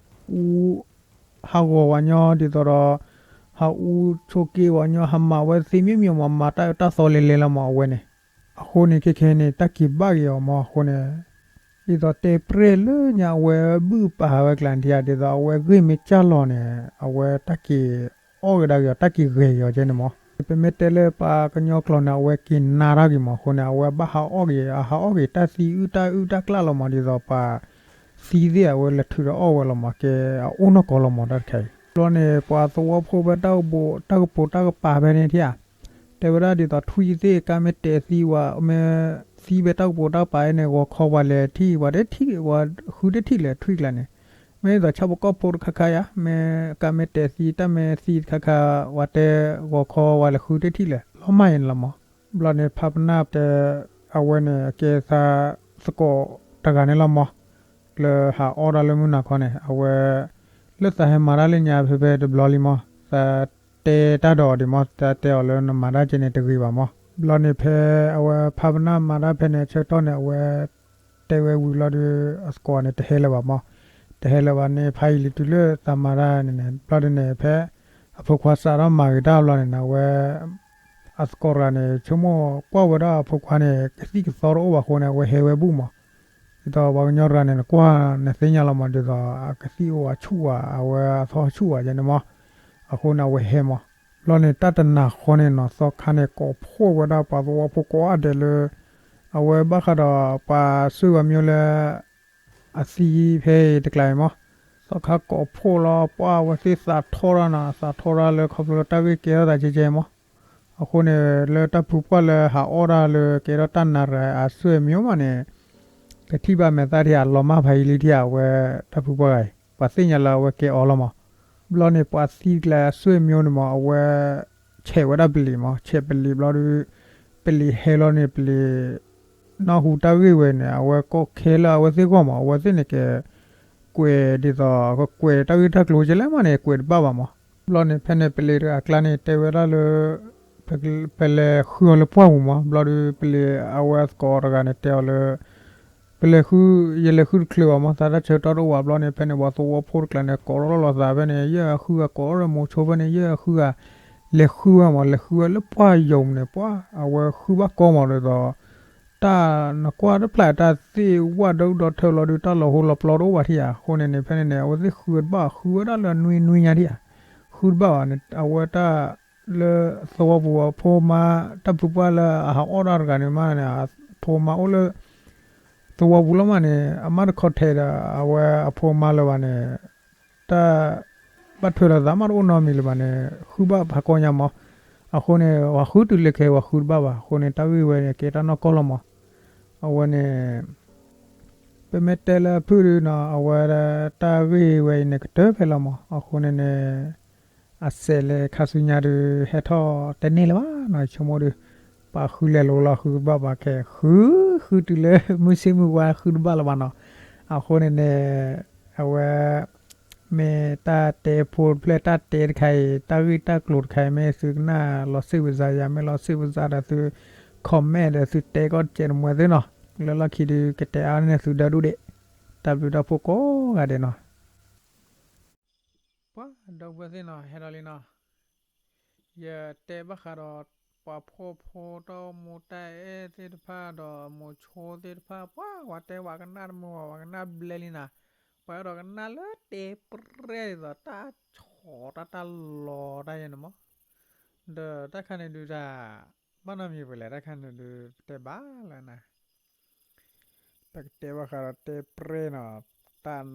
အူ ဟးဂီၤဝဲညီဒ်သိးဒီး ဟးအူဆိးက့ဝဲညီ ဟးမၤဝဲသ့မ့ၢ်မ့ၢ်မး မၤတၢ်အၢတၢ်သီလဲၤလဲၤလီၤမး အဝဲန့ၣ်. အဃိန့ၣ် ခဲခဲန့ၣ် တၢ်က့ၤဘၣ်က့ၤအီၤမး အဃိန့ၣ် ဒ်သိးတဲပြဲၢ်လၢညါအဝဲဘုၣ်ပာ်ဝဲကျါန့ၣ် ဒ်သိးအဝဲဂ့ၢ်မ့ၢ်ကၢ်လီၤန့ၣ် အဝဲတၢ်က့ၤအီၣ်ကဒါက့ၤအီၤ တၢ်က့ၤဂဲၤက့ၤအီၤကဲန့ၣ်မး. ပမ့ၢ်တဲလၢပှၤကညီကျိာ်န့ၣ် အဝဲက့ၤနါတၢ်က့ၤမး အဃိန့ၣ် အဝဲဘၣ်ဟးအီၣ်က့ၤ အဟးအီၣ်က့ၤတၢ်သံအုၣ်တၢ်အုၣ်တၢ်ကျၢ်လီၤမး ဒ်သိးပှၤသံသ့ၣ် အဝဲလဲၤထုးဒီးအီၣ်ဝဲလီၤမး ကဲအအိၣ်နီၢ်ကီၢ်လီၤမး တၢ်တခါအံၤ. ဘျီန့ၣ် ပှၤသဝီဖိဖဲတၢ်ကပိာ်တၢ်ကပၤဖဲန့ၣ်ထံၣ်ဧါ တဲဝဲဒၣ်ဒ်သိးထွံၣ်သ့ၣ် ကါမ့ၢ်တဲာ်သံဝဲ မ့ၢ်သံဖဲတၢ်ကပိာ်တၢ်ကပၤန့ၣ် ဂီၤခီပှၤလဲၤထံၣ် ပှၤတထံၣ် ပှၤဃုတထံၣ်လဲၣ်ထွံၣ်ကျါန့ၣ်. မ့ၢ်ဒ်သိးဆၣ်ဖိကီၢ်ဖိတခါခါယါ မ့ၢ်ကါမ့ၢ်တဲာ်သံ တၢ်မ့ၢ်သံတခါခါ ပှၤတဲဂီၤခီပှၤလဲၤဃုတထံၣ်လဲၣ် လီၤမၢ်ယဲန့ၣ်လီၤမး. ဘျီန့ၣ် ဖါပနၢ်တဲ အဝဲန့ၣ် အကဲသးသကိးတဂၤန့ၣ်လီၤမး လၢဟးအီၣ်တၢ်လၢမုၢ်နၤခီန့ၣ် အဝဲ လၢသးဟဲမၤတၢ်လၢညါဖဲဖဲတဘျီလံမး သးတဲတၢ်ဒီးအီၤဒံးမး သးတဲအီၤလၢနမၤတၢ်ကဲန့ၣ်တဂ့ၤဘၣ်မး. ဘျီန့ၣ်ဖဲအဝဲဖါပနၢ်မၤတၢ်ဖဲန့ၣ် ဆၢကတီၢ်န့ၣ် အဝဲတဲဝဲဝံၤလီၤဒီး အသကိးန့ၣ်တဟဲလၢၤဘၣ်မး တဟဲလၢၤဘၣ်န့ၣ် ဖးယံာ်လံတုၤလၢသးမၤတၢ်န့ၣ်န့ၣ် ဘျီဒ်န့ၣ် ဖဲအဖိခွါစးထီၣ်မၤဂ့ၤတၢ်ဘျီန့ၣ် အဝဲ အသကိးတဂၤန့ၣ် ဆိကမိၣ်ကွၢ်ဝဲဒၣ်အဖိခွါန့ၣ် ကသံၣ်ကသီတအိၣ်ဘၣ်အဃိန့ၣ် အဝဲဟဲဝဲဘူၣ်မး. ဒ်သိးပှၤကညီတဂၤန့ၣ် နကွၢ်နသ့ၣ်ညါလီၤမး ဒ်သိးအကသံၣ်အိၣ်အဆူၣ်ဝဲ အဝဲအသီဆူၣ်ဝဲယဲန့ၣ်မး. အဃိန့ၣ် အဝဲဟဲမး. ဘျီန့ၣ် တၢ်တနၤဃီန့ၣ်နီၤ သီခါန့ၣ် ကိးဖှိၣ်ဝဲဒၣ်ပှၤသဝီဖိကိးဂၤဒဲးလၢ အဝဲဘၣ်ဃးဒီးပှၤဆွေမျိုးလၢ အသံဖဲအံၤတကျါအံၤမး, သီခါကိးဖှိၣ်လီၤ ပှၤအဝဲသ့ၣ်သးထီၣ်တၢ်နီၤ, သးထီၣ်တၢ်လၢခီဖျိလၢတၢ်ဂ့ၢ်ကဲထီၣ်သးကဲကဲမး. အဃိန့ၣ် လၢတၢ်ဖုပှၢ်လၢဟးအီၣ်တၢ်လၢကဲထီၣ်တၢ်နၤရၤအ ဆွေမျိုး မးန့ၣ် ကထံၣ်ဘၣ်မဲာ်သၣ်ထံၣ်ဧါ လီၤမၢ်ဖးယံာ်လံထံၣ်ဧါ အဝဲတၢ်ဖုပှၢ်ဂၤအံၤ ပှၤသ့ၣ်ညါလၢအဝဲကဲအီၤလီၤမး. ဘျီန့ၣ် ပှၤသံတကျါအ ဆွေမျိုး န့ၣ်မး အဝဲ ဆဲးဝဲဒၣ်ပလံၤမး, ဆဲးပလံၤဘျီဒီး ပလံၤဟဲလီၤန့ၣ် ပလံၤ နၢ်ဟူတၢ်ဂ့ၢ်ဝဲန့ၣ် အဝဲကိးခဲလၢာ်အဝဲသ့ၣ်ဂီၢ်မး, အဝဲသ့ၣ်န့ၣ်ကဲ ကွဲးဒ်သိး ကွဲးတၢ်ဂ့ၢ်တၢ်ကျိၤကဲလဲၣ်မးန့ၣ် ကွဲးတဘၣ်ဘၣ်မး. ဘျီန့ၣ် ဖဲန့ၣ် ပလံၤတဂၤအကျါန့ၣ် တဲဝဲဒၣ်လၢ ပလဲၤဃုအီၤလၢပှၢ်ပူၤမး. ဘျီဒီး ပလံၤအဝဲသကိးတဂၤန့ၣ် တဲအီၤလၢ ပလဲၤဃု, ယလဲၤဃုတချုးဘၣ်မး, သးတၢ်ဆၢကတီၢ်တအိၣ်ဘၣ်. ဘျီန့ၣ် ဖဲန့ၣ် ပှၤသဝီဖိတကျါန့ၣ် ကိးထီၣ်လီၤသးဖဲန့ၣ် ယဲၢ်အဃုဂၤ ကိးထီၣ်ဒီးမိၤဆိဖဲန့ၣ် ယဲၢ်အဃုဂၤ လဲၤဃုဝဲမး, လဲၤဃုဝဲလၢပှၢ်ယိၤန့ၣ် ပှၤအဝဲဃုဘၣ်ကီမး ဒ်သိး တၢ်နကွၢ်တဖျၢၣ် တၢ်သ့ၣ်ဝၣ်ဒိၣ်ဒီထၢဘျီဒီး တၢ်လီၤဟိလီၤပျီတအိၣ်ဘၣ်ထံၣ်ဧါ. အဃိန့ၣ်န့ၣ် ဖဲန့ၣ်န့ၣ် အဝဲသ့ၣ်ဃုတဘၣ်, ဃုဝဲဒၣ်လၢနွံနွံညါထံၣ်ဧါ, ဃုတဘၣ်ဘၣ်န့ၣ် အဝဲတၢ်လၢသဝီပူၤအဖိမါ တၢ်ဖုပှၢ်လၢအဟးအီၣ်တၢ်တဂၤန့ၣ်မးန့ၣ် အဖိမါအိၣ်လၢ သဝီပူၤလီၤမးန့ၣ် အမါတခီထဲဒီး အဝဲအဖိမါလၢၤဘၣ်န့ၣ် တၢ် ဘၣ်ထွဲလီၤသးမးတအိၣ်နီတမံၤလၢၤဘၣ်န့ၣ် ဃုဘၣ်ဖးကီညါမး. အဃိန့ၣ် ပှၤဃုတုၤလၢခဲ ပှၤဃုတဘၣ်ဘၣ်. အဃိန့ၣ် တၢ်ဂ့ၢ်ဝဲန့ၣ် ကဲတၢ်နီၢ်ကီၢ်လီၤမး. အဝဲန့ၣ် ပမ့ၢ်တဲလၢအဖုၣ်ဒုနီၤ အဝဲတၢ်ဂ့ၢ်ဝဲအံၤန့ၣ် ကတၢၢ်ဖဲလီၤမး. အဃိန့ၣ်န့ၣ် အစဲးလဲၤခါဆူညါဒုး ဟဲထီၣ်တန့ၢ်လၢၤဘၣ်နီၤ ဆိကမိၣ်ဒုး ပှၤဃုလဲၤလိၤလီၤ ဃုတဘၣ်ဘၣ်ခဲ ဃု ဃုတုၤလၢမုၢ်ဆ့ၣ်မုၢ်ဝါ ဃုတဘၣ်လၢၤဘၣ်နီၤ. အဃိန့ၣ်န့ၣ် အဝဲ မ့ၢ်တၢ်တဲဖိတဖျၢၣ် တၢ်တဲတခါအံၤ တၢ်ဂ့ၢ်တၢ်ကျိၤတခါအံၤ မ့ၢ်သုကနၣ်လီၤစ့ၣ်ပစါယၤ မ့ၢ်လီၤစ့ၣ်ပစါဒီးသု comment ဒီးသုတဲကီၢ်တကဲးတမှဲၤသ့ၣ်နီၤ. လၢလီၢ်ခံဒုး ကတဲအါန့ၢ်သုဒၣ်ဒူၣ်ဒံး. တၢ်ဘျုးတၢ်ဖှိၣ်ကိးဂၤဒဲးနီၤ. ပှၤဒီပုၢ်ဝဲၢ်သ့ၣ်နီၤ ဟဲဒီးလံနီၤ. ယတဲဘၣ်ဃးဒီး ပှၤဖှီၣ်ဖိတၢ်အိၣ်မူတၢ်အဲၣ်သ့ၣ်တဖၣ်ဒီး မိၤဆိသ့ၣ်တဖၣ် ပှၤဝဲတဲဝဲကနၣ်တမုာ်ဘၣ် ဝဲကနၣ်ဘျဲလံနီၤ. ပှၤအဲၣ်ဒိးကနၣ်လၢတဲပြဲၢ်ဒ်သိး တၢ်ဆီၣ်တၢ်တၢ်လီၤတၢ်ယဲန့ၣ်မး. ဒီးတၢ်ခါန့ၣ်ဒုးတၢ် ဘၣ်နီတမံၤပလဲၣ် တၢ်ခါန့ၣ်ဒုး ပတဲဘၣ်လၢနၤ ပကတဲဘၣ်ဃးဒီးတဲပြဲၢ်နီၤ, တၢ်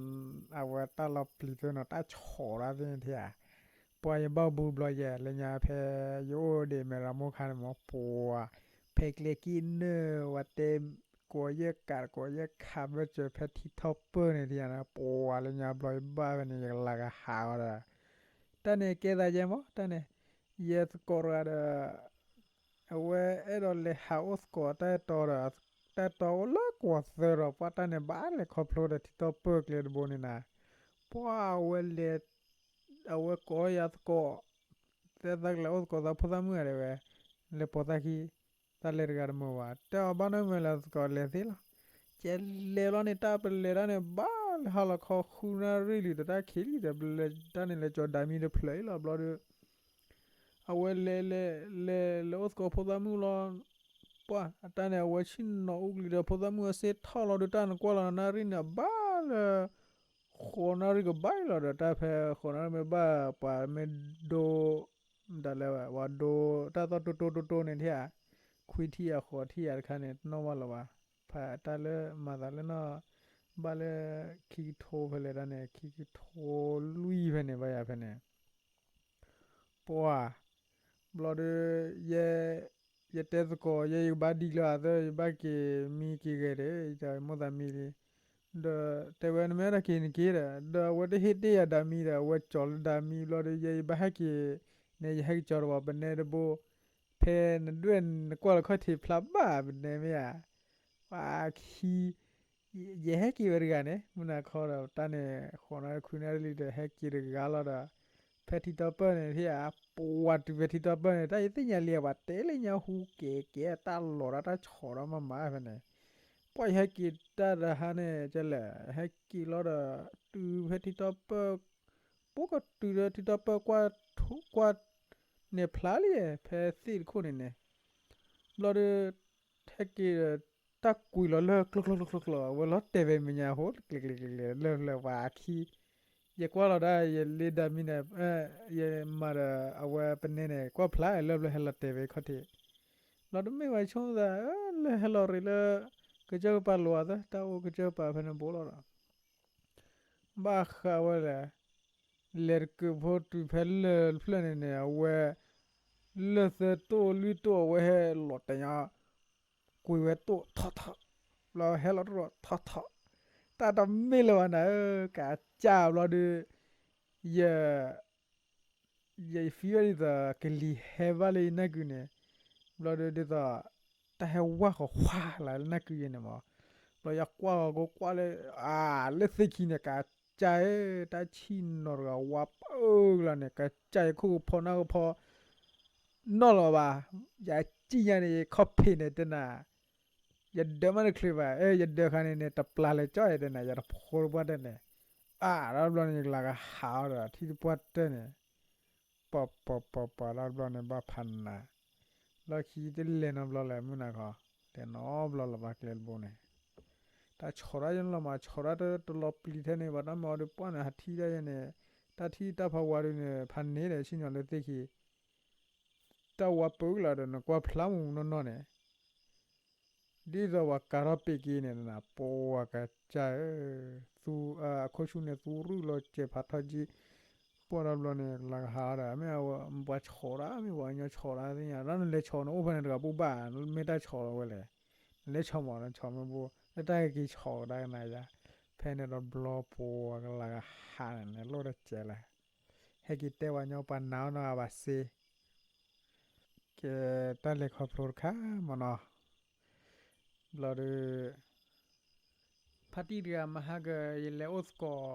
အဝဲတၢ်လီၤပျံၤသ့ၣ်နီၤ တၢ်ဆီၣ်တၢ်သ့ၣ်န့ၣ်ထံၣ်ဧါ. ပှၤယဘၣ်ဘူးဘျီယဲ လၢညါဖဲယအိၣ်ဒံးမဲၢ်ရမိၢ်ခါန့ၣ်မး ပှၤ ဖဲကျဲကံၣ်နၢၣ် ဝဲတဲ ကိးယဲၢ်ကး ကိးယဲၢ်ခးဘၢၣ်စၢၤ ဖဲထံထီၣ်ပၢၢ်န့ၣ်ထံၣ်ဧါနီၤ. ပှၤလၢညါဘျီယဘၣ်ဖဲန့ၣ် ယကလၤကဟးအီၤဒီး တၢ်န့ၣ်ကဲသးယဲမး တၢ်န့ၣ် ယဲသကိးတဂၤဒီး အဝဲအဲၣ်ဒိးလဲၤဟးအိၣ်သကိးတၢ်အဲၣ်တီဒီး တၢ်အဲၣ်တီအိၣ်လၢကဝီၤသၢဒီး ပှၤတၢ်န့ၣ်ဘၣ်လဲၤခီဖျိဒီးထံထီၣ်ပၢၢ်ကျဲတဘိန့ၣ်နၤ. ပှၤအဝဲလဲၤ အဝဲကိးယၤသကိး သဲသးကလဲၤအိၣ်သကိးသးဖိသၣ်မုၣ်ဂၤဒဲးဝဲ လဲၤပိာ်သးခံ တၢ်လဲၤတဂၤတမုာ်ဘၣ် တဲအီၤဘၣ်နီတမံၤလၢသကိးလဲၤသ့လီၤ. ကဲလဲၤလီၤန့ၣ် တၢ်ပလဲၤတၢ်န့ၣ် ဘၣ်လဲၤဟါလီၤခီဃုနၣ်ရံၣ်လံဒီး တၢ်ခံးလံဒီး ပလဲၤတၢ်န့ၣ် လဲၤကၠီၤဒၤမံတဖျၢၣ်အံၤလီၤဘျီဒီး အဝဲလဲၤလဲၤလဲၤလဲၤအိၣ်သကိးဖိသၣ်မုၣ်လီၤ. ပှၤအတၢ်န့ၣ် အဝဲဆ့ၣ်နီၤအူကလံၤဒီး ဖိသၣ်မုၣ်အစ့ၢ်ထီၣ်လီၤဒီး တၢ်နကွၢ်လီၤနၣ်ရံၣ်န့ၣ် ဘၣ်လၢ ဃိးနၣ်ရံၣ်ကဘၣ်လီၤဒီး တၢ်ဖဲဃိးနၣ်ရံၣ်မ့ၢ်ဘၣ် ပှၤမ့ၢ်ဒိ ဒ်လဲၣ်ဝဲ ပှၤဒိ တၢ်သီၣ်တိတိတိတိန့ၣ်ထံၣ်ဧါ, ခွံထံၣ်ဧါဃိးထံၣ်ဧါတခါန့ၣ် တနီၣ်ဘၣ်လၢၤဘၣ်. ဖဲတၢ်လၢမၤသးလၢနီၢ် ဘၣ်လၢ ခံကထိဖဲလဲၣ်တၢ်န့ၣ် ခံကထိလွံၢ်ဖဲန့ၣ် ဘၣ်ယၤဖဲန့ၣ် ပှၤ ဘျီဒီး ယဲ ယတဲသကိး ယဲယကဘၣ်ဒံလၢအသၢ ယဘၣ်က့ၤမံက့ၤဂဲၤဒီး ယမိၣ်သးမံလံ ဒီးတဲဝဲ နမ့ၢ်အဲၣ်ဒိးက့ၤနက့ၤဒီး ဒီးအဝဲတဟ့ၣ်တ့ၢ်ယၤဒၤမံဒီး အဝဲကၠီၤလၢဒၤမံဘျီဒီး ယဲယဘၣ်ဟဲက့ၤ န့ၣ် ယဟဲက့ၤကၠီၤတဝီၤ ပနဲတဘိ ဖဲနဒွဲၣ်နကွၢ်လီၤခီၣ်ထံးဖျါဘၣ် ပနဲမ့ၢ်ဧါ ပှၤခံ ယဟဲက့ၤဝဲတဂၤန့ၣ် မုၢ်နၤခီဒီး တၢ်န့ၣ် ဃိးနၣ်ရံၣ်ခွံနၣ်ရံၣ်လံဒီး ဟဲက့ၤတဂၤလီၤဒီး ဖဲထံတီၢ်ပၢၢ်န့ၣ် ထံၣ်ဧါ ပှၤတုၤဖဲထံတီၢ်ပၢၢ်န့ၣ် တၢ်ယသ့ၣ်ညါလံ ပှၤတဲလၢညါဟူကဲကဲ တၢ်လီၤတၢ်တၢ်ဆီၣ်ဒီးမၤမၤဖဲန့ၣ် ပှၤယဟဲက့ၤတၢ်တဟါန့ၣ် ကလဲၣ် ဟဲက့ၤလီၤဒီး တုၤဖဲထံတီၢ်ပၢၢ် ပကတုၤဒီးထံတီၢ်ပၢၢ်ကွၢ် ကွၢ် န့ၣ်ဖျါလံ ဖဲသ့ၣ်တခိၣ်န့ၣ်န့ၣ် ဘျီဒီး ဟဲက့ၤဒီး တၢ်ကွံာ်လီၤလၢကျိကျိကျိကျိကျိ အဝဲလီၤတဲာ်ဝဲမဲာ်ညါဟိ ကျဲၤကျဲၤကျဲၤကျဲၤ လၢလၢပှၤခံ ယကွၢ်လီၤဒၣ်ယလ့ဒၣ်မံန့ၣ်, ယမၤဒီးအဝဲပနဲန့ၣ် ကွၢ်ဖျါလၢဘျီဟဲလီၤတဲာ်ဝဲခီၣ်ထံး, ဘျီတမ့ၢ်ဝဲဆိသး လၢဟဲလီၤရ့းလၢ ကစၢၢ်ကပၤလိၤအသၢ တၢ်အိၣ်ကစၢၢ်ကပၤဖဲန့ၣ်ဘိလီၤဒီး ဘၣ်ဃးဝဲလဲၣ်, လဲၤတကုးဖိတုၤဖဲလၢၢ်တဖျၢၣ်န့ၣ်န့ၣ် အဝဲ လၢၢ်သၢတိၢ်လွံၢ်တိၢ် အဝဲဟဲလီၤတဲာ်ညါ ကွံာ်ဝဲတိၢ်ထီၣ်ထီၣ်, ဘျီဟဲလီၤတိၢ်ထီၣ်ထီၣ်, တၢ်တမ့ၢ်လၢၤဘၣ်နၤဧၢ, ကးစၢ်ဘျီဒီး ယ ယ ယ feel ဝဲဒ်သိး ကလံၤဟဲဘၣ်လၢယနၢ်ကုန့ၣ်, ဘျီဒီးဒ်သိး တၢ်ဟဲဝါဃီၤဃါလၢနၢ်ကုယဲန့ၣ်မး, ဘျီယကွၢ်ဂီၤကိကွၢ်လၢ အါ လၢသ့ၣ်ခံန့ၣ် ကးစၢ်ဧၢ, တၢ်ဆံၣ်နီၤတဂၤဝါပၢၢ်ကလါန့ၣ် ကးစၢ်ယခိၣ်ကဖီနၢ်ကဖီ နီၢ်လီၤဘၣ်, ယစံၣ်ညါန့ၣ် ယခီၣ်ဖံးန့ၣ်တဲနၤ, ယဒၢးမးတချုးဘၣ်, အဲ ယဒၢးဃါန့ၣ်န့ၣ် တပျၢ်လဲၤကၠီၣ်ယဲတဲနၤ ယတဖိတပှၢ်တဲန့ၣ်, အါ ဒီးဘျီန့ၣ် ယကလၤကဟးအီၤဒီး ထံၣ်တပှၢ်တၢၢ်န့ၣ်, ပှၤပှၤပှၤပှၤ ဒီးဘျီန့ၣ် ဘၣ်ဖးနၤ, လီၢ်ခံတလဲၤနီတဘျီလၢၤ မုၢ်နၤခီ, လဲၤနီတဘျီလၢၤဘၣ်ကျဲတဘိန့ၣ်, တၢ်ဆီၣ်တၢ်ယဲန့ၣ်လီၤမး ဆီၣ်တၢ်တလီၤပျံၤထဲန့ၣ် ဘၣ်တၢ်မၤအီၤဒီးပှၢ်န့ၣ် ဟးထံၣ်တၢ်ယဲန့ၣ်, တၢ်ထံၣ်တၢ်ဖးဝါဒုးန့ၣ် ဖးန့ၢ်ဒီးဆ့ၣ်နီၤလၢသ့ၣ်ခံ တၢ်ဝါပၢကလါဒီး နကွၢ်ဖျါမူးမူးနီၢ်နီၢ်န့ၣ်, ဒ်သိးပှၤကၤထီၣ်ပ့းက့န့ၣ် ပှၤကစၢ်ဧၢ, သူ အခိၣ်ဆူၣ်န့ၣ် သူရူၢ်လီၤစဲးဖးထီၣ်ကံ, ပှၢ်ဒီးဘျီန့ၣ် ကလၤကဟးဒီး မ့ၢ်အဝဲပှၤဆီၣ်တၢ် မ့ၢ်ပှၤကညီဆီၣ်တၢ်သ့ၣ်ညါ ဒီးနလဲၤဆီၣ်နအိၣ်ဖဲန့ၣ်တဂၤပူၤဘၣ်, မ့ၢ်တၢ်ဆီၣ်လီၤဝဲလဲၣ်, နလဲၤဆီၣ်မး နဆီၣ်မ့ၢ်ဘိ, လၢတၢ်ဟဲက့ၤဆီၣ်ကဒါကနၤယါ, ဖဲန့ၣ်ဒီးဘျီပှၤကလၤကဟးန့ၣ် နလိၣ်တစဲးလဲၣ် ဟဲက့ၤတဲပှၤညီပှၤနၤအီၣ်နီၢ်ဂၤဘၣ်စ့, ကဲ တၢ်လဲၤခီဖျိတခါမ့ၢ်နီၤ, ဘျီဒီး ဖါတံၢ်တဂၤမဟါက ယလဲၤအိၣ်သကိး,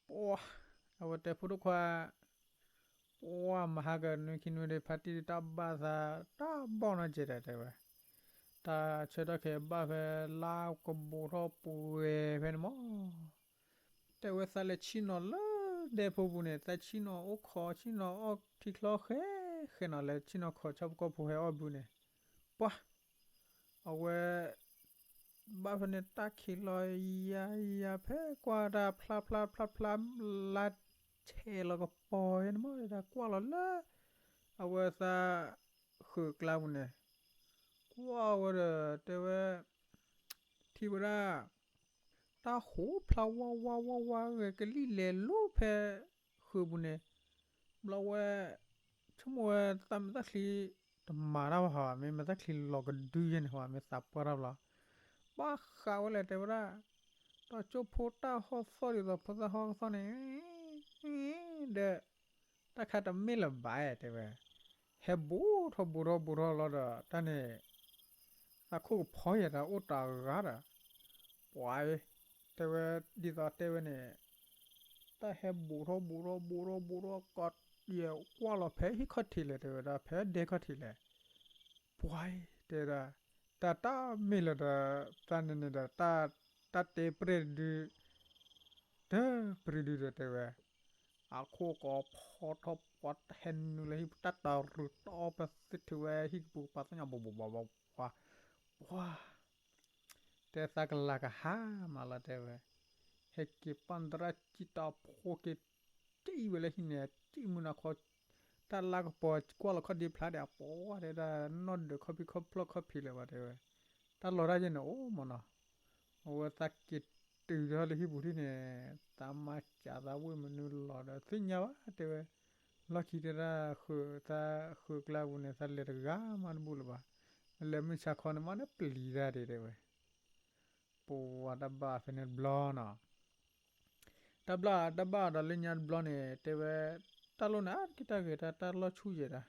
ပှၤ အဝဲတဲဖိဒိၣ်ခွါ, ပှၤမဟါကနွံခံနွံဒီး ဖါတံၢ်တၢ်ဘၣ်သး တၢ်ဘီၣ်နီၢ်ကဲးတဲဝဲ, တၢ်ဆၢထီၣ်ခဲဘၣ်ဖဲလါကဘူးထီၣ်ပှဲၤဖဲန့ၣ်မး တဲဝဲသးလဲၤဆ့ၣ်နီၤလၢဒဲဖိပူၤန့ၣ် သးဆ့ၣ်နီၤအိၣ်ခိး ဆ့ၣ်နီၤအီၣ်ထံချီ ဃဲဃဲနီၤ လဲၤဆ့ၣ်နီၤခိး ဆၣ်ဖိကီၢ်ဖိဟဲအီၣ်ဘုန့ၣ်, ပှၤ အဝဲ ဘၣ်ဖဲန့ၣ် တၢ်ခံးလီၤယၤယၤ ဖဲကွၢ်တၢ်ဖျါဖျါဖျါဖျါ လါဆဲးလီၤကပီၤန့ၣ်မး တၢ်ကွၢ်လီၤလၢ အဝဲသး ဃုာ်ကျါပူၤန့ၣ်, ကွၢ်ဝဲဒီး တဲဝဲ ထံၣ်ဝဲဒၣ် တၢ်ဟူးဖျါဝါဝါဝါဝါဂဲၤကလံၣ်လဲၤလိၤဖဲ ဃုာ်ပူၤန့ၣ်, ဘျီဝဲ ဆိကမိၣ်ဝဲ သးမ့ၢ်သးချံ တမၤတၢ်ဘၣ်ဟီ မ့ၢ်မ့ၢ်သးချံလီၤကဒုယဲန့ၣ်ဟီ မ့ၢ်သးပှၢ်တၢ်ဘျီ, ဘၣ်ဃးဝဲလဲၣ်တဲဝဲဒၣ်, ဒီးကၠိဖိတၢ်ဟီၣ်သီၣ်ဒ်သိးဖိသၣ်ဟီၣ်ကသီၣ်န့ၣ် ဒီး တၢ်ခါတမ့ၢ်လၢၤဘၣ်တဲဝဲ, ဟဲဘူးထီၣ်ဘူးထီၣ်ဘူးထီၣ်လီၤဒီး တၢ်န့ၣ် သးခိၣ်ကဖီယဲတၢ်အိၣ်တၢ်ဂၤဒီး ပှၤအံၤ တဲဝဲ ဒ်သိးတဲဝဲန့ၣ် တၢ်ဟဲဘူးထီၣ်ဘူးထီၣ်ဘူးထီၣ်ဘူးထီၣ်ကီး ယကွၢ်လီၤဖဲဟံၣ်ခီၣ်ထံးလဲၣ် တဲဝဲဒၣ် ဖဲဒဲခီၣ်ထံးလဲၣ် ပှၤအံၤ တဲဝဲဒၣ် တၢ်တၢ်မ့ၢ်လၢၤဒီး တၢ်န့ၣ်န့ၣ်ဒီး တၢ်တဲပြဲၢ်တဒု တပြံဒုဒီးတဲဝဲ အခိၣ်ကဖီထီၣ်ပှၤဟဲနုာ်လၢဟံၣ်ပူၤ တၢ်တရူးတီပသ့ထုးဝဲဟံၣ်ကပူၤကပၤသ့ၣ်ညါ ဘီဘီဘီဘီဘီ ပှၤ တဲသးကလၤကဟါမးလီၤတဲဝဲ, ဟဲက့ၤပာ်သရၣ်စံၣ်တၢ်ဖိက့ၤ စံၣ်ဝဲလၢဟံၣ်န့ၣ် စံၣ်မုၢ်နၤခီ တၢ်လါကပီၤကွၢ်လီၤခီၣ်ဒ့ဖျါဒီး အပှၤတဲဒၣ် နီၢ်ဒၢးခီၣ်ဖံးခီၣ်ဖျီၣ်ခီၣ်ဖံးလၢၤဘၣ်တဲဝဲ, တၢ်လီၤတၢ်ယဲၢ်န့ၣ်အိၣ်မးနီၤ, အဝဲသးက့ၤတုၤထီၣ်လၢဟံၣ်ပူၤထံၣ်န့ၣ် သးမၤစၢၤသးဝ့ၢ်မနုၤလီၤဒီးသ့ၣ်ညါဘၣ်တဲဝဲ, လီၢ်ခံတဲဒၣ် သးဃုာ်ကျါပူၤန့ၣ် သးလဲၤတဂၤမးတဘူၣ်လၢၤဘၣ်, လဲၤမုၢ်ဆါခီန့ၣ်မးန့ၣ်ပျံၤတၢ်ဒံးတဲဝဲ ပဝၤတၢ်ဘၣ်ဖဲန့ၣ်တဘျီနီၤ, တၢ်ဘၣ်တၢ်ဘၣ်ဒီးလၢညါတဘျီန့ၣ် တဲဝဲ တၢ်လိၣ်န့ၣ်အါတက့ၢ်တၢ်ဂ့ၤတၢ်တၢ်လီၢ်ဆူၣ်ယဲၢ်တၢ်,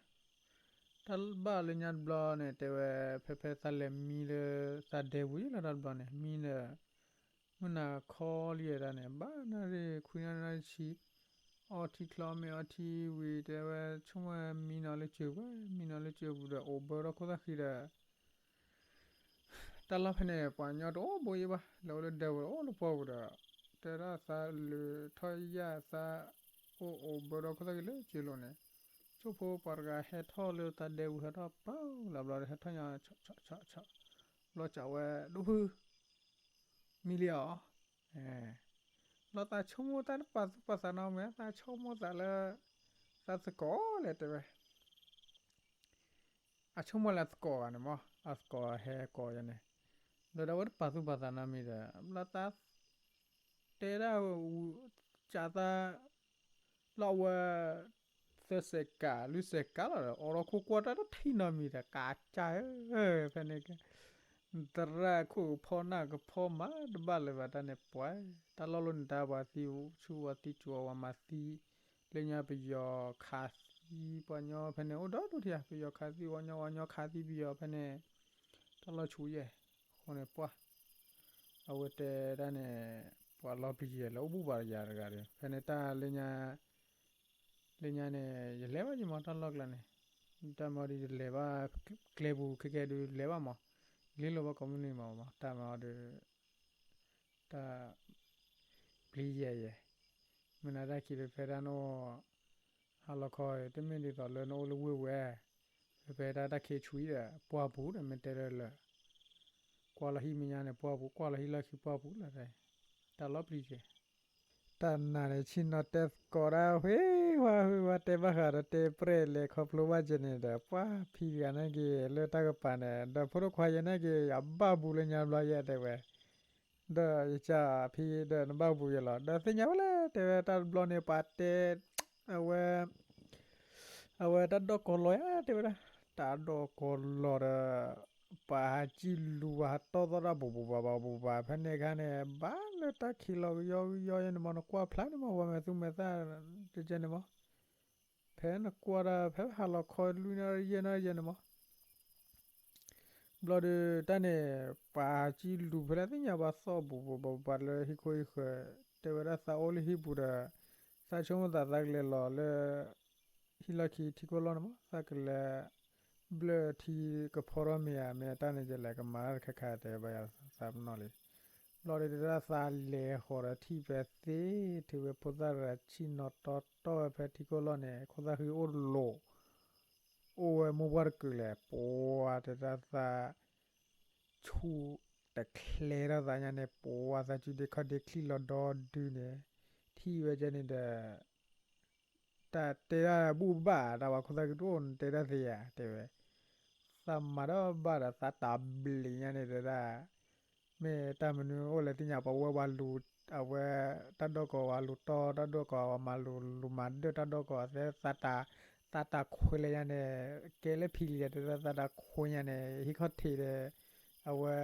တၢ်ဘၣ်လၢညါတဘျီန့ၣ် တဲဝဲ ဖဲဖဲသးလဲၤမံလၢ သးဒဲပူၤယဲၢ်လီၤတၢ်တဘျီန့ၣ် မံဒီး မုၢ်နၤခီလံယဲၢ်တၢ်န့ၣ် ဘၣ်နၣ်ရံၣ်ခွံနၣ်ရံၣ်ဆံ အီထံချီမ့ၢ်အီထံဝံၤ တဲဝဲ ဆိကမိၣ်ဝဲမံနီၤလၢစၢၤပှဲၤ မံနီၤလၢစၢၤပူၤဒီး အိၣ်ဘၢထီၣ်ခိၣ်သၣ်ဃံဒီး တၢ်လီၢ်ဖဲန့ၣ် ပှၤကညီတအိၣ်ဘိယဲၢ်ဘၣ် လဲၤအိၣ်လၢဒဲပူၤဒီး အိၣ်လၢပှၢ်ပူၤဒီး တဲဒၣ်သးလုၢ်ထီၣ်ယၣ်သး အိၣ်အိၣ်ဘၢဒီးခိၣ်သၣ်က့ၤလၢစၢၤလိၤန့ၣ် ဆိၣ်ဖိပှၤတဂၤဟဲထီၣ်လၢသးဒဲပူၤ ဟဲထီၣ်ပၢလၢဘျီဒီး ဟဲထီၣ်ညါ ဆီဆီဆီဆီ ဘျီစံးဝဲ ဒိၣ်ဖု မံလံဧါ, အ ဘျီသးဆိကမိၣ်တၢ်တပာ်သူၣ်ပာ်သးနီတမံၤ သးဆိကမိၣ်သးလၢ သးသကိးလဲၣ်တဲဝဲ အဆိကမိၣ်လၢအသကိးဂၤန့ၣ်မး အသကိးဟဲကိးယၤန့ၣ် ဒီးဒၣ်ဝဲတပာ်သူၣ်ပာ်သးနီတမံၤဒီး ဘျီသး တဲဒၣ် ကးသး လီၤဝဲ သၢစဲးကး လွံၢ်စဲးကးလီၤဒီး အိးထီၣ်ခိၣ်ကွၢ်တၢ်တထံၣ်နီတမံၤဒီး ကးကၢ်ဧၢ ဖဲန့ၣ် သရၣ်ခိၣ်ကဖီနၢ်ကဖီမၤတဘၣ်လၢၤဘၣ်တၢ်န့ၣ်ပှၤ တၢ်လီၢ်လီၤန့ၣ် တၢ်ပှၤသံဆူၣ်ဝဲသံစူၤဝဲမၤသံ လၢညါပယီၤခးသံပှၤညီဖဲန့ၣ် အိၣ်ဒီဒူၣ်ထံဧါ ပယီၤခးသံဝဲညီ ဝဲညီခးသံပယီၤဖဲန့ၣ် တၢ်လီၢ်ဆူၣ်ယဲၢ် အဃိန့ၣ်ပှၤ အဝဲတဲဒၣ်န့ၣ် ပှၤလီၤပျံၤယဲၢ်လၢအိၣ်ဘူးဘၣ်ယၤတဂၤဒီး ဖဲန့ၣ်တၢ်လၢညါ လၢညါန့ၣ် ယလဲၤဘၣ်ယမၤတၢ်လီၢ်ကျါန့ၣ် တၢ်မၤဒီးယလဲၤဘၣ် ကျဲပူၤခဲကဲဒုးလဲၤဘၣ်မး လ့လိာ်ဘၣ်ကိးမုၢ်နံၤမးမး တၢ်မၤဒီး တၢ် ပျံၤယဲၢ်ယဲၢ် မ့ၢ်နတၢ်ခံးဖဲဖဲဒၣ်နအိၣ် ဟါလီၤခီ တမ့ၢ်ဒ်သိးလၢနအိၣ်လၢဝ့ၢ်ဝဲ ဖဲဖဲဒၣ်တၢ်ခံးဆူၣ်အံၤဒီး ပှၢ်ပူၤဒီးမ့ၢ်တဲလၢလၢ ကွၢ်လီၤဟံၣ်မဲာ်ညါန့ၣ် ပှၢ်ပူၤ ကွၢ်လီၤဟံၣ်လီၢ်ခံပှၢ်ပူၤလီၤ တၢ်လီၤပျံၤယဲၢ် တၢ်နာ်န့ၣ် ဆ့ၣ်နီၤတဲသကိးဒၣ် ဝ့ၢ်ဝါဝ့ၢ်ဝါတဲဘၣ်ဃးဒီးတဲပြဲၢ်လဲၤခီဖျိဘၣ်ကဲန့ၣ်ဒီး ပှၢ်ဖံတဂၤန့ၣ်က့ၤလၢတၢ်ကပၤန့ၣ် ဒီးဖိဒိၣ်ခွါယဲန့ၣ်က့ၤ အဘၣ်ဘူးလၢညါဘျီယဲတဲဝဲ ဒီးယကဖံဒီး နဘၣ်ဘူးယဲလီၤ ဒီးသ့ၣ်ညါဝဲလဲၣ် တဲဝဲတၢ်တဘျီန့ၣ် ပှၤတဲ အဝဲ အဝဲတၢ်ဒိၣ်ကီၤလီၤဧါ တဲဝဲဒၣ် တၢ်ဒိၣ်ကီၤလီၤဒီး ပှၤဟးကံၣ်လူၤ ပှၤဟးတီၢ်သီၣ်တၢ်ဘူးဘူးဘၣ်ဘၣ်ဘူးဘၣ် ဖဲန့ၣ်အခါန့ၣ် ဘၣ်လၢတၢ်ခံးလီၤကယီကယီယဲန့ၣ်မး နကွၢ်ဖျါန့ၣ်မး ဝဲမဲာ်သူမဲာ်သၣ် တကဲန့ၣ်မး ဖဲနကွၢ်တၢ် ဖဲဟးလီၤခီလွံၢ်နၣ်ရံၣ်ယဲၢ်နၣ်ရံၣ်ယဲန့ၣ်မး ဘျီဒီးတၢ်န့ၣ် ပှၤကံၣ်လူၤဖဲလဲၣ်သ့ၣ်ညါ ပှၤသီၣ်ဘူးဘူးဘၣ်ဘၣ်လၢဟံၣ်ခိၣ်ဟံၣ်ဃၢၤ တဲဝဲဒၣ်သးအိၣ်လၢဟံၣ်ပူၤဒီး သးဆိကမိၣ်သးသးကလဲၤလီၤလၢ ဟံၣ်လီၢ်ခံထံကိၢ်လီၢ်န့ၣ်မး သးကလဲၤ ဘျၢၣ်ထံကဖီထီၣ်မ့ၢ်ဧါ မ့ၢ်တၢ်န့ၣ် ယလဲၤကမၤတၢ်တခါခါတဲဘၣ်ယၤသးပနီၣ်လံ ဘျီဒီးတၢ်သးလဲၤဃီၤဒီးထံၣ်ဖဲသ့ၣ် ထံၣ်ဝဲဖိသၣ်တဂၤဆ့ၣ်နီၤတီတီဝဲဖဲထံကိၢ်လီၢ်န့ၣ် ခိၣ်သၣ်ဃံအိၣ်လိၤ အိၣ်ဝဲမိၢ်ပှၢ်တကုာ်လဲၣ် ပှၤတဲတၢ်သး ဆူၣ်တချဲထီၣ်သးညါန့ၣ် ပှၤသးစုဒ့ခီၣ်ဒ့ချံလီၤဒီဒုန့ၣ် ထံၣ်ဝဲကဲန့ၣ်ဒီး တၢ်တဲဒၣ်ဘူၣ်ဘၣ် တၢ်ဝဲခိၣ်သၣ်ဃံတအိၣ်နတဲဒၣ်သ့ဧါ တဲဝဲ သးမၤဒီးဘၣ်ဒီးသးတၢ်ဘျံးညါန့ၣ်တဲဒၣ် မ့ၢ်တၢ်မနုၤအိၣ်လဲၣ်သ့ၣ်ညါ ပှၤဝဲပှၤလူၤ အဝဲ တၢ်ဒိၣ်ကီၤပှၤလူၤတီၢ်တၢ်ဒိၣ်ကီၤ ပှၤမၤလူၤလူၤမၤဒၢၣ်တၢ်ဒိၣ်ကီၤသဲ သးတၢ်ခွဲးလဲၣ်ညါန့ၣ် ကဲလၢဖံလံၤတဲဒၣ်သးတၢ်ခွဲးညါန့ၣ် ဟံးခီၣ်ထံးဒီး အဝဲ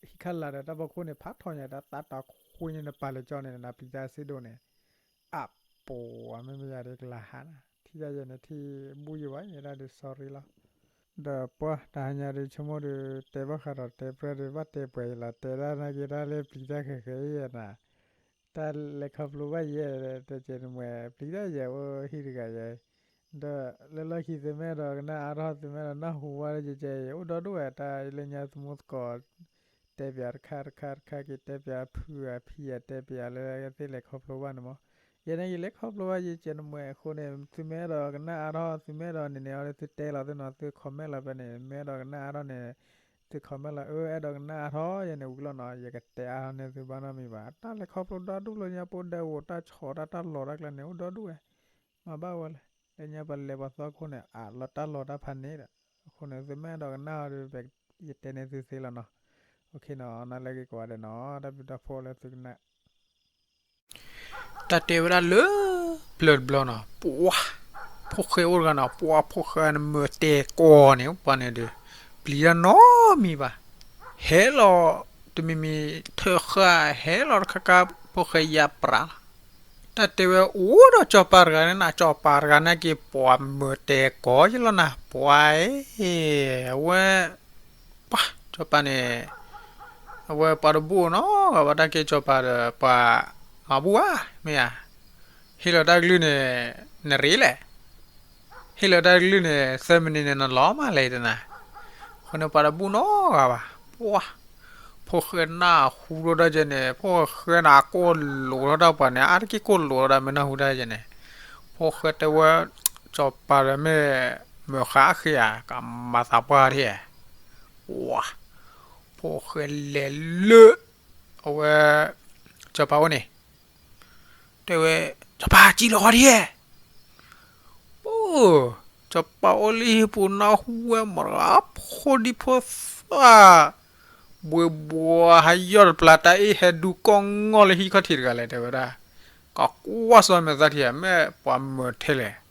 ဟံးခါလာ်ဒီးတၢ်ဖီခိၣ်န့ၣ် ဖးထီညါဒီးသးတၢ်ခွဲးညါန့ၣ် ပာ်လၢကၠီန့ၣ် နပျံၤတၢ်စ့ဒိၣ်န့ၣ် အပူၤ မ့ၢ်မ့ၢ်ယၤဒီးကလၤဟါနၤ ထံၣ်တၢ်ယဲန့ၣ် ထံၣ်ဘူၣ်ယဲဘၣ် ယဲဒၣ်ဒီး sorry လီၤ ဒီးပှၤတဟါညါဒီး ဆိကမိၣ်ဒီး တဲဘၣ်ဃးဒီးတဲပြဲၢ်ဒီး ဘၣ်တဲပှဲၤယလီၤ တဲဒၣ်နာ်က့ၤတၢ်လၢပျံၤတၢ်ဃဲးဃဲးယဲနၤ တၢ်လဲၤခီဖျိဘၣ်ယဲ တဲကဲန့ၣ်မ့ၢ် ပျံၤတၢ်ယဲအိၣ်ဟံၣ်တဂၤယဲ ဒီးလၢလီၢ်ခံသုမ့ၢ်အဲၣ်ဒိးကနၣ်အါထီၣ် သုမ့ၢ်အဲၣ်ဒိးနၢ်ဟူဘၣ်လၢယဲယဲ အိၣ်ဒီဒူၣ်ဝဲ တၢ်လၢညါသမူသကိး တဲပၠးတခါတခါတခါက့ၤ တဲပၠးဖုဂၤဖံဂၤ တဲပၠးလၢသ့ၣ်လဲၤခီဖျိဘၣ်န့ၣ်မး ယဲန့ၣ်ယလဲၤခီဖျိဘၣ်ယဲကဲန့ၣ်မ့ၢ်အဃိန့ၣ် သုမ့ၢ်အဲၣ်ဒိးကနၣ်အါထီၣ် သုမ့ၢ်အဲၣ်ဒိးန့ၣ်န့ၣ်အီၤ သုတဲလီၤသုနီၤ သု comment လီၤဖဲန့ၣ် မ့ၢ်အဲၣ်ဒိးကနၣ်အါထီၣ်န့ၣ် သု comment လီၤ အၢ အဲၣ်ဒိးကနၣ်အါထီၣ်ယဲန့ၣ်ဝံၤလီၤနီၤ ယကတဲအါထီၣ်န့ၢ်သုဘၣ်နီတမံၤဘၣ် တၢ်လဲၤခီဖျိဒီဒူၣ်လၢညါပအိၣ်ဒဲးအိၣ် တၢ်ဆီၣ်တၢ်တၢ်လီၤတၢ်ကျါန့ၣ် အိၣ်ဒီဒူၣ်ဝဲ မၤဘၣ်ဝဲလဲၣ် လၢညါပလဲၤပှၤသီခိၣ်န့ၣ် အးလီၤတၢ်လီၤတၢ်ဖးန့ၣ်ဒီး အဃိန့ၣ် သုမ့ၢ်အဲၣ်ဒိးကနၣ်အီၤဒီး ယတဲန့ၢ်သုသ့လီၤနီၤ OK နီၤ နလဲၤက့ၤကိးဂၤဒဲးနီၤ တၢ်ဘျုးတၢ်ဖှိၣ်လၢသုကနၣ် တၢ်တဲဝဲဒၣ်လၢ ဘျၢၣ်တဘျီနီၤ ပှၤ ဖိၣ်ဃဲအိၣ်တဂၤနီၤ ပှၤဖိၣ်ဃဲနမၢတဲကီၢ်န့ၣ် ပှၤန့ၣ်ဒီး ပျံၤတၢ်နီတမံၤဘၣ် ဟဲလီၤ တမံၤမံၤထၢဃာ် ဟဲလီၤတခါခါ ဖိၣ်ဃဲယါပြးလီၤ တၢ်တဲဝဲအိၣ်ဒီးစီၤပၤတဂၤန့ၣ်နီၤ စီၤပၤတဂၤန့ၣ်က့ၤ ပှၤမၢတဲကီၢ်ယလီၤနၤ ပှၤအံၤ အဝဲ ပှၤ စီၤပၤန့ၣ် အဝဲပှၤတဘူၣ်နီတဂၤဘၣ် တၢ်ကဲစီၤပၤဒီး ပှၤမၤဘူၣ်ဧါ မ့ၢ်ဧါ ဟ့ၣ်လီၤတၢ်ကလုၢ်န့ၣ် နရ့လဲၣ် ဟ့ၣ်လီၤတၢ်ကလုၢ်န့ၣ် သၢမံးနံးန့ၣ် နလီၤမးလဲၣ်တနၤ အဃိန့ၣ်ပှၤတဘူၣ်နီတဂၤဘၣ် ပှၤ ဖိၣ်ဃဲနၢ်ဟူထီၣ်တၢ်ကဲန့ၣ် ဖိၣ်ဃဲနၤကိၢ်လိာ်ထီၣ်တၢ်ပှၤန့ၣ် အါတက့ၢ်ကိၢ်လိာ်ထီၣ်တၢ် မ့ၢ်နၢ်ဟူတၢ်ကဲန့ၣ် ဖိၣ်ဃဲတဲဝဲ စီၤပၤဒီးမ့ၢ် မၢဃါအဃ့ဧါ ကမၤသးပှၢ်ထံၣ် ပှၤ ဖိၣ်ဃဲလဲၤလၢ အဝဲ စီၤပၤအိၣ်န့ၣ် တဲဝဲ, စီၤပၤ စံၣ်လီၤဝဲဒ်ယဲၢ် ပၢ်, စီၤပၤအိၣ်လၢဟံၣ်ပူၤ နၢ်ဟူဝဲမတၤတဂၤ ဖိဒံဖိသၣ်, ဘှ့ဘှီဟးယီၢ်တပျၢ် တၢ်အ့ၣ်ဟဲဒူကီၢ်ငီၢ်လၢဟံၣ်ခီၣ်ထံးတဂၤလဲၣ် တဲဝဲဒၣ်, ကကွၢ်စီၤမဲာ်သၣ်ထံဧါ မ့ၢ်ပှၤမၢထဲလဲၣ်.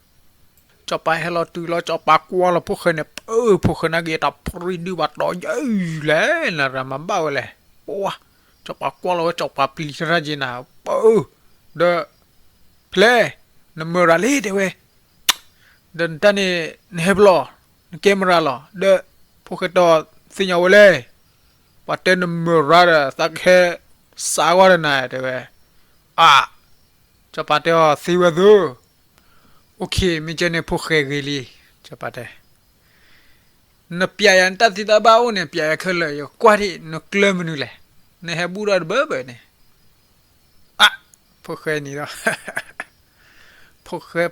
စီၤပၤဟဲလီၤတုၤလီၤ စီၤပၤကွၢ်လီၤဖိၣ်ဃဲန့ၣ် ပၢ်, ဖိၣ်ဃဲနာ်က့ၤတၢ်ဖရံဒုဘၣ်တီၤယဲၢ်လဲၣ် နရၤမၤဘၣ်ဝဲလဲၣ်, ပၢ်, စီၤပၤကွၢ်လီၤဝဲ စီၤပၤပျံၤတၢ်က့ၤနၤ, ပၢ်, ဒီး ဖဲလဲၣ်, နမၢရၤလံ တဲဝဲ, ဒီးနတၢ်န့ၣ် နဟဲပလီၢ်, နကဲမရၤလီၤ, ဒီး ဖိၣ်ဃဲတီၤသ့ၣ်ညါဝဲလဲၣ်, ပှၤတဲနမၢရၤဒီး သးကဟဲစးကွၢ်ဒီးနၤ တဲဝဲ, အါ, စီၤပၤတဲအီၤသ့ဝဲသၢ, အိၣ်ခ့ မ့ၢ်ကဲန့ၣ်ဖိၣ်ဃဲဂ့ၤလံ, စီၤပၤတဲ နပျဲယၤနတၢ်သ့တၢ်ဘၣ်အိၣ်န့ၣ် ပျဲယၤခဲလၢာ် ယကွၢ်ထံၣ် နကျၢၢ်မနုၤလဲၣ်, နဟဲဘူၣ်ထီၣ်တဘၢဘၢန့ၣ်, အါ, ဖိၣ်ဃဲနံၤဒီး ဖိၣ်ဃဲ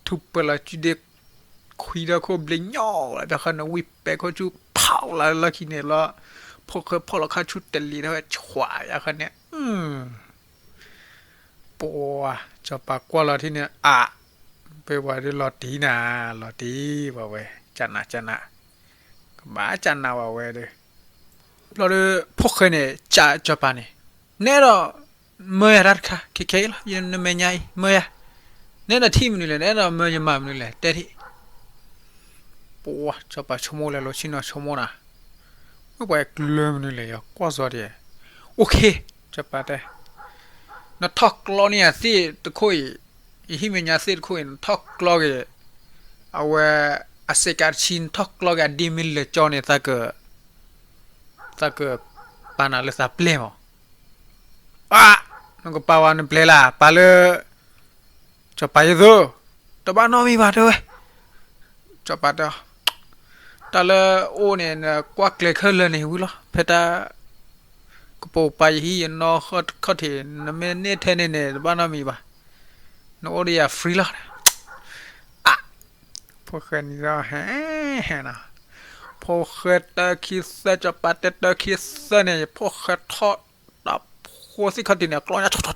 ထူးပၢၢ်လီၤစုဒ့ ခွံဒီးခိၣ်ဘျ့ညီလီၤ ဘၣ်ဃီန့ၣ် ဝံပဲာ်ခိၣ်ဆူဖီၣ်လီၤလၢလီၢ်ခံန့ၣ်လီၤ, ဖိၣ်ဃဲဖီၣ်လီၤခါဆူတလံၤထီၣ်ဝဲ ဆှး ဘၣ်ဃီန့ၣ် ပှၤ စီၤပၤကွၢ်လီၤထံၣ်န့ၣ် အါ, ပှၤဒုးလီၤတံၢ်နၤ, လီၤတံၢ်ဝဲဝဲ, ကနးကနး, ကဘၣ်ကနးဝဲဝဲဒီး, ဘျီဒီး ဖိၣ်ဃဲန့ၣ် ကးစီၤပၤန့ၣ်, နအဲၣ်ဒိး မၢယၤတၢ်တခါ ခဲခဲအံၤလီၤ, ယနမဲာ်ညါအံၤ မၢယၤ, နအဲၣ်ဒိးထံၣ်မနုၤလဲၣ်, နအဲၣ်ဒိးမၢယမၤမနုၤလဲၣ် တဲထံၣ် ပှၤ စီၤပၤဆိကမိၣ်လဲၤလီၤဆ့ၣ်နီၤဆိကမိၣ်နၤ, မ့ၢ်ပှၤကျၢၢ်မနုၤလဲၣ် ယကွၢ်စီၤဒဲး, အိၣ်ခ့ စီၤပၤတဲ, နထီၣ်ကျီန့ၢ်ယသ့ၣ်တခိၣ်အံၤ, ယဟံၣ်မဲာ်ညါသ့ၣ်တခိၣ်အံၤ နထီၣ်ကျီက့ၤ, အဝဲ အစဲးကးတဆံ နထီၣ်ကျီက့ၤ အဒ့မ့ၢ်လဲၤကၠီန့ၣ် သးက သးကပာ်နၤလၢသးပျဲၢ်မး, အါ, နကပာ်ဝဲနပျဲၢ်လၢ ပာ်လၢ စီၤပၤယသိ, တဘၣ်နီတမံၤဘၣ်တဲဝဲ, စီၤပၤတဲ, တၢ်လၢအိၣ်န့ၣ် နကွၢ်ကျဲၤခဲလၢာ်န့ၣ်ဝံၤလီၤ, ဖဲတၢ် ကပိာ်ပာ်ယဟံၣ်ယနီၢ်ခီၣ်ထံး နမ့ၢ်န့ၢ်ထဲန့ၣ်န့ၣ် တဘၣ်နီတမံၤဘၣ်, နအိၣ်ဒီးယၤ free လီၤ, အါ, ဖိၣ်ဃဲနံၤဒီးဟဲ ဟဲနီၤ, ဖိၣ်ဃဲတၢခံသၢ စီၤပၤတဲတၢခံသၢန့ၣ် ဖိၣ်ဃဲထီၣ် တၢ်ဖိသ့ၣ်ခီၣ်ထံးန့ၣ် အကျီညါ ပၢ်ဧၢ,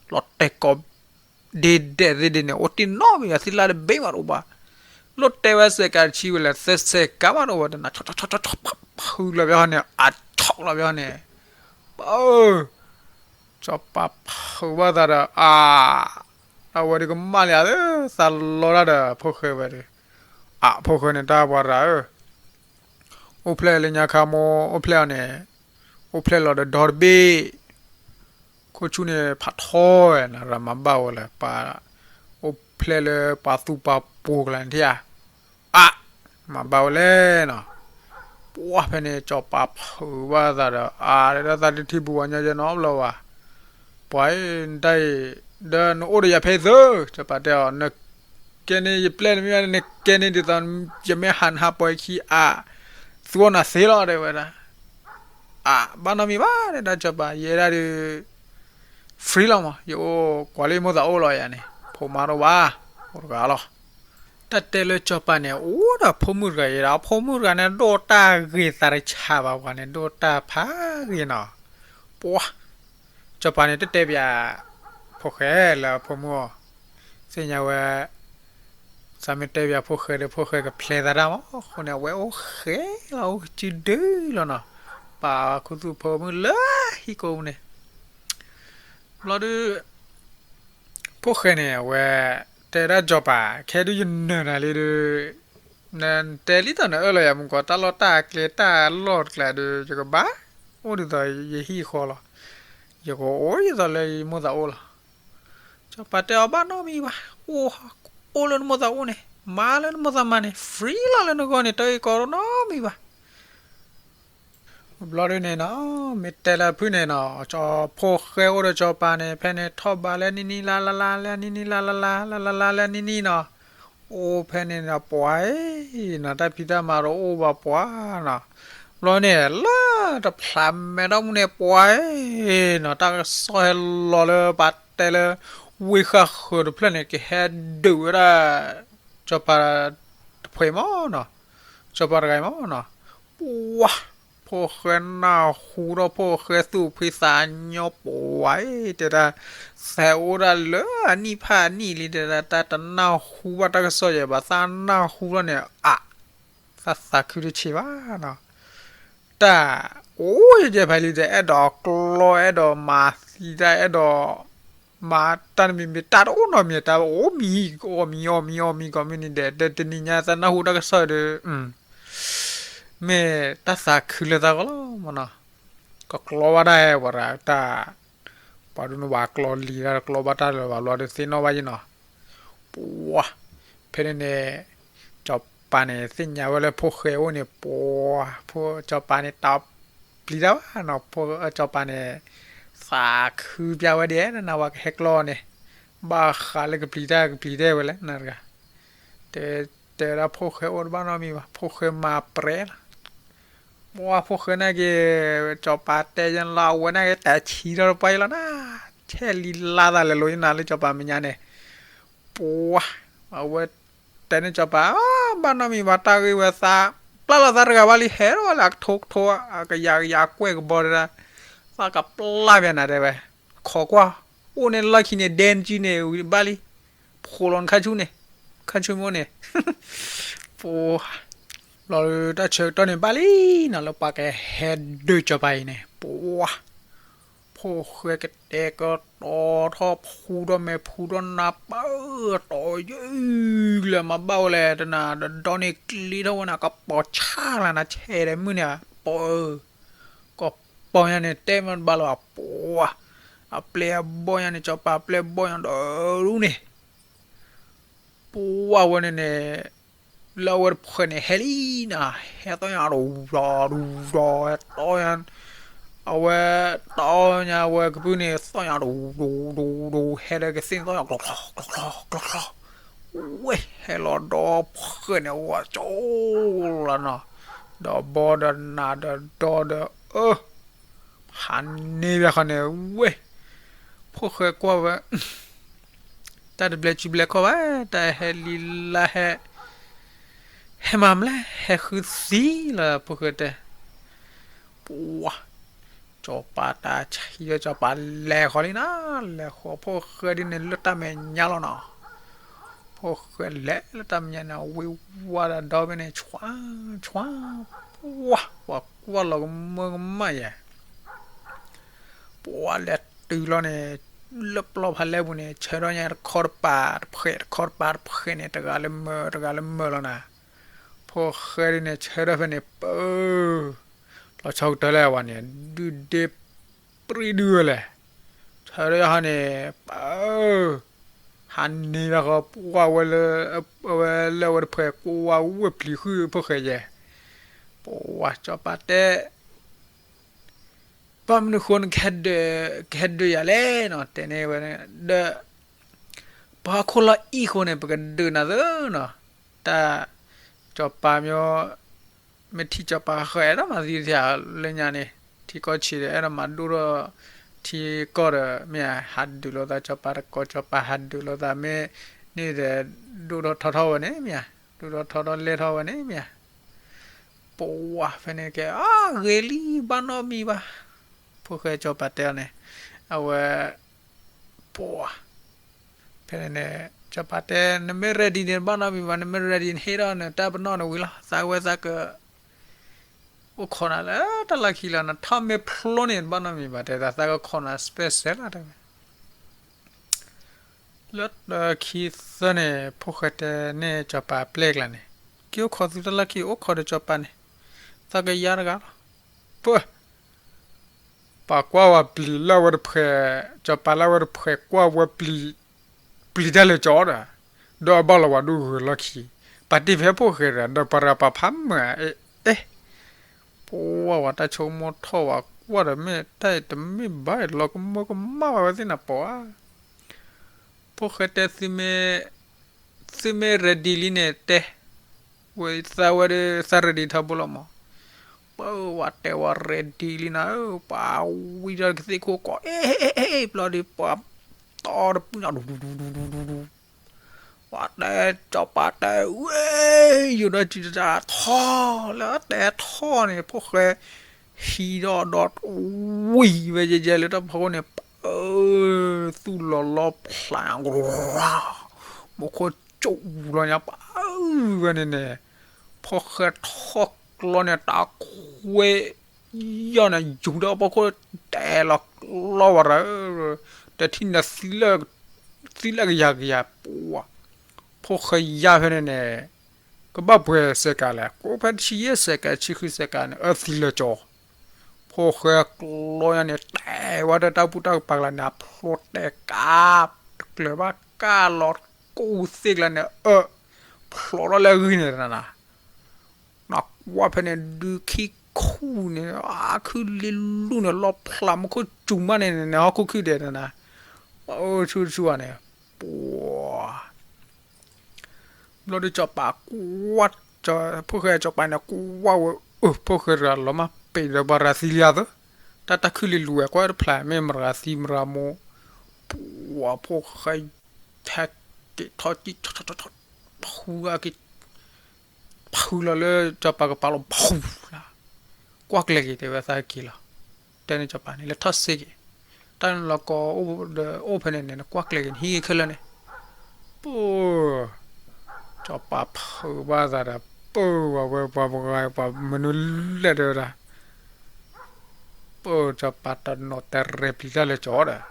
လီၤတဲာ်ကိး ဒ့ဒဲးသ့ၣ်ဒ့န့ၣ် အိၣ်တ့ၢ်နီတမံၤဘၣ်, သ့ၣ်လၢတဘ့ၣ်မးတအိၣ်ဘၣ်, လိၣ်တဲဝဲစဲးကးတဆံဝဲလဲၣ် သၢစဲးကးမးတအိၣ်ဘၣ်, တနၤ ဖုလီၤဘၣ်ဃီန့ၣ် အါဆီၣ်လီၤဘၣ်ဃီန့ၣ်, ပၢ်ဧၢ, စီၤပၤဖုးဘၣ်သးဒီး အါ, အဝဲဒုးကမၣ်လံဧါ, သးလီတၢ်ဒီးဖိၣ်ဃဲဝဲဒီး, အါ ဖိၣ်ဃဲန့ၣ် တၢ်ပှၤရၤဧၢ အိၣ်ဖျဲၣ်လၢညါခါမိၢ် အိၣ်ဖျဲၣ်အီၤန့ၣ်, အိၣ်ဖျဲၣ်လီၤဒီးဒီတဘ့ၣ်, ခိၣ်ဆူၣ်န့ၣ်ဖးထီဝဲ နရၤမၤဘၣ်ဝဲလၢ ပှၤအိၣ်ဖျဲၣ်လၢပှၤသူပှၤပှိၤကျါန့ၣ်ထံၣ်ဧါ, အါ, မၤဘၣ်ဝဲလဲၣ်နီၤ, ပှၤဖဲန့ၣ် စီၤပၤဖုးဘၣ်သးဒီး အါ ဒီးသးတထံၣ်ဘူးဝဲညီယဲနီတဘျီဘၣ်, ပှၤအံၤ နတၢ်အံၤ, ဒီးနအိၣ်ဒီးယၤဖဲအံၤသၢ, စီၤပၤတဲအီၤ န ကဲန့ၢ်ယပျဲၢ်န့ၣ်မ့ၢ် နကဲန့ၢ်ဒ်သိး ယမ့ၢ်ဟးနဟးပှဲၤခံအါ, သူအီၣ်နၤသ့လီၤ တဲဝဲဒၣ်, အါ ဘၣ်နီတမံၤဘၣ် တဲဒၣ်စီၤပၤ ယဲဒၣ်ဒုး free လီၤမး ယအိၣ်ကွၢ်လၢယမိၢ်သးအိၣ်လီၤယၤန့ၣ် ဖိမါတအိၣ်ဘၣ် အိၣ်တဂၤလီၤ, တၢ်တဲလၢစီၤပၤန့ၣ် အိၣ်ဒီးဖိမုၣ်တဂၤယဲဒၣ် အဖိမုၣ်တဂၤန့ၣ်ဒိၣ်တၢ်ဂ့ၤသးတဆးဘၣ်ပှၤန့ၣ် ဒိၣ်တၢ်ဖးဂ့ၤနီၤ, ပှၤ စီၤပၤန့ၣ် တတဲပၠး ဖိၣ်ဃဲလၢအဖိမုၣ်အီၤ, သ့ၣ်ညါဝဲ, သးမ့ၢ်တဲပၠးဖိၣ်ဃဲဒီး ဖိၣ်ဃဲကဖျဲးသးတၢ်မး အဃိန့ၣ် အဝဲအိၣ်ဃဲလီၤ အိၣ်ကစုဒုလီၤနီၤ, ပာ်ခူသူၣ်ဖိမုၣ်လၢဟံၣ်ကိးပူၤန့ၣ်, ဘျီဒုး ဖိၣ်ဃဲန့ၣ် အဝဲ တဲဒၣ်စီၤပၤ ခဲဒုးယနၢၤနၤလံဒီး, နတဲလံတၢ်နအၢၣ်လီၤယၤမူကီး တၢ်လီၢ်တၢ်ကျဲတၢ်လီၢ်တကျဲဒီး ယကဘၣ်အိၣ်ဒ်သိးယဟံၣ်ဃီလီၤ, ယကအိၣ်ဒ်သိးလၢယမိၢ်သးအိၣ်လီၤ, စီၤပၤတဲအီၤဘၣ်နီတမံၤဘၣ်, အိၣ်, အိၣ်လၢနမိၢ်သးအိၣ်န့ၣ် မၤလၢနမိၢ်သးမၤန့ၣ် free လီၤလၢနဂီၢ်န့ၣ် တၢ်ဂ့ၢ်ကီနီတမံၤဘၣ် ဘျီဒုန့ၣ်နီၤ, မ့ၢ်တဲလၢဖုၣ်န့ၣ်နီၤ, ဖိၣ်ဃဲအိၣ်ဒီးစီၤပၤန့ၣ် ဖဲန့ၣ်ထီၣ်ဘးလၢနံၣ်နံၣ်လါလါလါ လၢနံၣ်နံၣ်လါလါလါ လါလါလါလၢနံၣ်နံၣ်နီၤ, အိၣ်ဖဲန့ၣ်နီၤ ပှၤအံၤနီၤ တၢ်ဖံးတၢ်မၤတအိၣ်ဘၣ်ပှၤနီၤ, ဘျီန့ၣ် လၢတဖျးမဲာ်ထီၣ်မူန့ၣ် ပှၤအံၤနီၤ တၢ်ကစီၣ်ဟဲလီၤလၢပှၤတဲလၢ ဝ့ၢ်ဃၣ်ဃၢၤတဖျၢၣ်န့ၣ် ကဟဲဒုးဝဲဒၣ် စီၤပၤတဖှဲးမးနီၤ, စီၤပၤတဂၤအံၤမးနီၤ, ပှၤ ဖိၣ်ဃဲနၢ်ဟူဒီး ဖိၣ်ဃဲသူၣ်ဖှံသးညီပှၤအံၤ တဲဒၣ်, သဲအိၣ်ဒၣ်လၢအနံၣ်ဖးအနံၣ်လံ တဲဒၣ်, တၢ်တနၢ်ဟူဘၣ်တၢ်ကစီၣ်ယဲဘၣ်, သးနၢ်ဟူလီၤန့ၣ် အ သးသးခုတဆံးဘၣ်နီၤ. တၢ်အိၣ်ယဲဖဲလံဒီး အဲၣ်ဒိးကျီ အဲၣ်ဒိးမၤသံတၢ် အဲၣ်ဒိးမၤတၢ်တမံၤမံၤ တၢ်တအိၣ်နီတမံၤ တၢ်အိၣ်မံၤ အီၣ်မံၤ အီၣ်မံၤ အီၣ်မံၤကိးမုၢ်နံၤဒဲး တနံၤညါသးနၢ်ဟူတၢ်ကစီၣ်ဒီး မ့ၢ်တၢ်သးခုလၢသးဂီၢ်လီၤမနီၤ. ကကျီဘၣ်တၢ်ဝဲဒၣ်တၢ်, ပှၤဒိၣ်န့ၣ်ဘၣ်ကျီလံၤတၢ် ကျီဘၣ်တၢ်လၢၤဘၣ်လီၤဒီးသ့ၣ်နီၣ်ဘၣ်ယဲနီၤ. ပှၤ, ဖဲန့ၣ်န့ၣ် စီၤပၤန့ၣ် သ့ၣ်ညါဝဲလၢဖိၣ်ဃဲအိၣ်န့ၣ် ပှၤ, ဖိၣ်စီၤပၤန့ၣ် တၢ်ပျံၤတၢ်ဘၣ်နီၤ, ဖိၣ်စီၤပၤန့ၣ် သးခုပျၢ်ဝဲဒ်နၤဝဲကဟဲကျီန့ၣ်, ဘၣ်ဃးလၢကပျံၤတၢ်ကပျံၤတၢ်ဝဲလဲၣ်နတဂၤ, တဲ, တဲဒၣ်ဖိၣ်ဃဲအိၣ်တဘၣ်နီတမံၤဘၣ်, ဖိၣ်ဃဲမၤပြဲလီၤ. ပှၤဖိၣ်ဃဲန့ၣ်က့ၤ, စီၤပၤတဲယဲလီၤ အဝဲန့ၣ်က့ၤ တဲဆံးထီၣ်တပှၢ်အံၤလီၤနၤ, ဆဲးလံလါသးလဲၤလိာ်ယနၤလၢစီၤပၤမဲာ်ညါန့ၣ်, ပှၤ, အဝဲတဲန့ၣ်စီၤပၤ, ဘၣ်နီတမံၤဘၣ် တၢ်ဂ့ၢ်ဝဲသး, ပျၢ်လီၤသးတဂၤဘၣ်လံ ဟဲထီၣ်ဝဲလၢအကထိကထိ အကယၤကယၤကွဲၢ်ကဘီတဒၣ်, သးကပျၢ်ဘၣ်နၤတဲဝဲ, ခိးကွၢ်, အိၣ်န့ၣ်လီၢ်ခံန့ၣ် ဒဲနစုန့ၣ် ဘၣ်လံ, ဖိးလီၤနခါဆူန့ၣ်, ခါဆူမိၢ်န့ၣ် ပှၤ, လီၤလၢတၢ်ဆၢကတီၢ်န့ၣ်ဘၣ်လံနီၤ လၢပှၤကဟဲဒုးစီၤပၤအံၤန့ၣ် ပှၤ, ဖိၣ်ဃဲကတဲာ်ကတီၤထီၣ်ဖူထီၣ်မဲာ်ဖူထီၣ်နါပၢၢ် တီၤယုၢ်လၢမၤဘၣ်ဝဲလဲၣ် တနၤဒီးဒီန့ၣ်ကျ့ထီၣ်ဝဲန့ၣ် ကပီၤဆါလၢနၤ ဆဲးဒီးမုၢ်န့ၣ် ပှၤဧၢ ကပီၤညါန့ၣ် တဲမ့ၢ်တဘၣ်လၢၤဘၣ် ပှၤ, အပျဲၢ်အဘီၣ်ညါန့ၣ် စီၤပၤအပျဲၢ်အဘီၣ်ညါဒီးဒူၣ်န့ၣ် ပှၤဝဲန့ၣ်န့ၣ် လၢအဝဲတဖှဲးန့ၣ် ဟဲလံနၤ, ဟဲသီၣ်ညါ ဒူၣ်ဒီးဒူၣ်ဒီး ဟဲတီၢ်ညါ, အဝဲတီၢ်ညါဝဲကပုၢ်န့ၣ် သီၣ်ညါ ဒူၣ်ဒူၣ်ဒူၣ်ဒူၣ် ဟဲဒီးကသ့ၣ်န့ၣ်သီၣ်ညါ ကျီကျီကျီကျီကျီကျီ, ဝဲ ဟဲလီၤဒီဖှဲးန့ၣ် ဝဲကၠိလီၤနီၤ, ဒီးဘီဒီးနၤဒီးဒီဒီး အၢ ဟးန့ၢ်ဘၣ်ဃီန့ၣ် ဝဲ ဖိၣ်ဃဲကွၢ်ဝဲ တၢ်တဘျဲးစုဘျဲးခီၣ်ဘၣ်, တၢ်ဟဲလံလါဟဲ, ဟဲမၤမလဲၣ် ဟဲဃုသံလီၤ ဖိၣ်ဃဲတဲ, ပှၤ, စီၤပၤတၢ်ဆံးဒီး စီၤပၤလဲၤဃီၤလံနၤ, လဲၤဃီၤဖိၣ်ဃဲဒ်န့ၣ်လၢတၢ်မဲာ်ညါလီၤနီၤ, ဖိၣ်ဃဲလဲၤလၢတၢ်မဲာ်ညါန့ၣ် ဝံဝါဒီးဒီဖဲန့ၣ် ဆွါ, ဆွါ, ပှၤ, ပှၤကွၢ်လီၤကမၢကမၣ်ယဲ ပှၤလဲၤတုၤလီၤန့ၣ်, လၢပျီဖးလဲၢ်ပူၤန့ၣ် ဆၢထီၣ်ညါတခီတပၤတဖှဲး တခီတပၤတဖှဲးန့ၣ် တဂၤလၢမၢ တဂၤလၢမၢလီၤနၤ, ဖိၣ်ဃဲဒ်န့ၣ် ဆၢထီၣ်ဖဲန့ၣ် ပၢ, လီၤဆီကတၢၢ်လၢအဝဲန့ၣ် ဒုၣ်ဒ့ပြံဒုဝဲလဲၣ်, ဆၢထီၣ်ဟီန့ၣ် ပၢ ဟးန့ၢ်ဘၣ်ဃီ ပှၤဝဲလၢ အဝဲလၢအဝဲတဖှဲး ကွၢ်ဝဲဝ့ၢ်ပျံၤဃုာ်ဖိၣ်ဃဲယဲ, ပှၤစီၤပၤတဲ ဘၣ်မနုၤဃိနကဟဲဒုး ကဟဲဒုးယၤလဲၣ်နီၤ တဲန့ၢ်ဝဲ, ဒီး ပှၤဟီၣ်ခိၣ်လီၤအံၣ်ဃိန့ၣ် ပကဒုးနၤသၢနီၤ, တၢ် စီၤပၤမ့ၢ် မ့ၢ်ထံၣ်စီၤပၤဃၢၤအဲၣ်ဒိးမၤသံတထံၣ်လၢညါန့ၣ် ထံကီၢ်ဆံးဒီး အဲၣ်ဒိးမၤဒိၣ်ထီၣ်ထံကီၢ်ဒီး မ့ၢ်ဧါ ဟးဒုးလိာ်သး စီၤပၤတကိး စီၤပၤဟးဒုးလိာ်သး မ့ၢ်န့ၣ်ဒီး ဒိၣ်ထီၣ်ထီထီၣ်ဝဲန့ၣ် မ့ၢ်ဧါ, ဒိၣ်ထီၣ်ထီထီၣ်လဲၢ်ထီၣ်ဝဲန့ၣ် မ့ၢ်ဧါ, ပှၤဖဲန့ၣ်ကဲ အါ ဂ့ၤလံ ဘၣ်နီတမံၤဘၣ်, ဖိၣ်ဃဲစီၤပၤတဲအီၤန့ၣ် အဝဲ ပှၤ ဖဲန့ၣ်န့ၣ် စီၤပၤတဲ နမ့ၢ် ready န့ၣ် ဘၣ်နီတမံၤဘၣ်, နမ့ၢ် ready န့ၣ် ဟ့ၣ်ထီၣ်နတၢ်ပနီၣ်န့ၣ်ဝံၤလီၤ, သးဝဲသးက အိၣ်ခိးနၤလၢတၢ်လီၢ်ခံလီၤ, နထီၣ်မ့ၢ်ဖျိန့ၣ် ဘၣ်နီတမံၤဘၣ်, တဲဒၣ်သးကခိးနၤ special လီၤ တဲဝဲ လၢခံသၢန့ၣ် ဖိၣ်ဃဲတဲန့ၢ်စီၤပၤအပျဲၢ်ကျါန့ၣ် က့ၤအိၣ်ခိးသုတၢ်လီၢ်ခံ အိၣ်ခိးဒီးစီၤပၤန့ၣ် သးကယါတဂၤလီၤ, ပှၤ ပှၤကွၢ်ဝဲပျံၤလၢအဝဲတဖှဲး, စီၤပၤလၢအဝဲတဖှဲးကွၢ်ဝဲပျံၤ, ပျံၤတၢ်လၢကၠီဒီး, ဒီးအဘၣ်လီၤဝဲဒိၣ်ဂုၤလီၢ်ခံ, ပာ်တ့ၢ်ဖဲဖိၣ်ဃဲတဂၤ ဒီးပှၤတဂၤပာ်ဖးမုာ်ဧါ, အဲ, ပှၤဝဲတၢ်ဆိကမိၣ်ထီၣ်ဝဲကွၢ်ဒီးမ့ၢ်တၢ်အံၤတမ့ၢ်ဘၣ် လီၤကမၢကမၣ်ဝဲသ့ၣ်နၤပှၤဧါ, ဖိၣ်ဃဲတဲ သုမ့ၢ် ready လံန့ၣ်တဲ ဝဲသးဝဲဒၣ်သး ready ထီဘိလီၤမး, ပဝဲတဲဝဲ ready လံနၤဧၢ, ပှၤဝံထီၣ်ကသ့ၣ်ခိၣ်ကီး အ့ၣ် အ့ၣ် အ့ၣ် အ့ၣ် ဘျီဒီး ပှၤတီတပုၢ်နၤ ဒူၣ်ဒူၣ်ဒူၣ်ဒူၣ်ဒူၣ်ဒူၣ်, ပှၤတဲ စီၤပၤတဲ ဝဲ ယိၤဒီးစုတၢ်ထီၣ် လၢတဲထီၣ်န့ၣ် ဖိၣ်ဃဲ ဟံးထီၣ်ဒီး ဝံၤဝဲယဲယဲလၢတၢ်ဖီခိၣ်န့ၣ် ပၢ် သူၣ်လီၤလီၢ်ဖျါညါ, မူခိၣ်ကၠူၣ်လီၤညါ ပၢ် ဝဲန့ၣ်န့ၣ်, ဖီၣ်ဃဲထီၣ်ကျီန့ၣ် တၢ်ခွဲး ယီၢ်န့ၣ် ယူၤဒီးဖီခိၣ် တဲလီၤကျီဝဲရၢ, တထံၣ်န့ၣ် သံလၢကယၤကယၤ ပှၤ ဖီၣ်ဃဲယါဖဲန့ၣ်န့ၣ် ကဘၣ်ပှဲၤစဲးကၤလဲၣ်, ကိးဖဲတဆံယဲၢ်စဲးကၤ ဆံဃုစဲးကၤန့ၣ် အၢသံလၢကၠီ, ဖီၣ်ဃဲကျီညါန့ၣ် တဲဝဲတၢ်ဘူၣ်တၢ်ကပၤကျါန့ၣ် အဖျိတဲကါ, တကျၢၤဘၣ်ကါလီၤ ကူသ့ၣ်ကျါန့ၣ် အၢ ဖျိထီၣ်လၢအဂံၢ်န့ၣ်နၤ, နကွၢ်ဖဲန့ၣ် ဒုးခံခူၣ်န့ၣ် အခုၣ်လ့လူၢ်န့ၣ် လီၢ်ဖျါ မူခိၣ်စူၤမးန့ၣ်န့ၣ် ဟီၣ်ခိၣ်ခုၣ်ဒဲးနၤ, ပၢ် ဆူၣ်ဆူၣ်ဧါန့ၣ်, ပှၤ ဘျီဒုးစီၤပၤကွၢ်, ဖီၣ်ဃဲစီၤပၤန့ၣ် ကွၢ်ဝဲ, အၢ ဖီၣ်ဃဲတဂၤလီၤမး ပ့ၤဒီးပှၤရၤသံလံအသိး, တၢ်တၢ်ခုၣ်လ့လူၢ်ဝဲ ကွၢ်တဖျါ မ့ၢ်မတၤရၤသံမတၤရၤမိၢ်, ပှၤ ဖီၣ်ဃဲ ဟဲက့ၤထီၣ်ကံၣ် ဖူက့ၤ ဖုလီၤလၢစီၤပၤကပၤလီၤ ဖူလီၤ, ကွၢ်ကျဲၤက့ၤ တဲဝဲသးက့ၤလီၤ, တဲန့ၣ်စီၤပၤန့ၣ် လဲၤထီၣ်စ့က့ၤ, တၢ်န့ၣ်လီၤကီအိၣ်ဒီးအိၣ်ဖဲန့ၣ်န့ၣ် နကွၢ်ကျဲၤက့ၤ နဟံးက့ၤခဲလၢာ်န့ၣ်, ပၢ် စီၤပၤဖုးဘၣ်သးဒီး ပၢ် ဝဲပှၤပှၤဂၤပှၤမနုၤလဲၣ်တဲဝဲဒၣ်, ပၢ် စီၤပၤတနီၤတရဲပျံၤတၢ်လၢကၠီဒီး,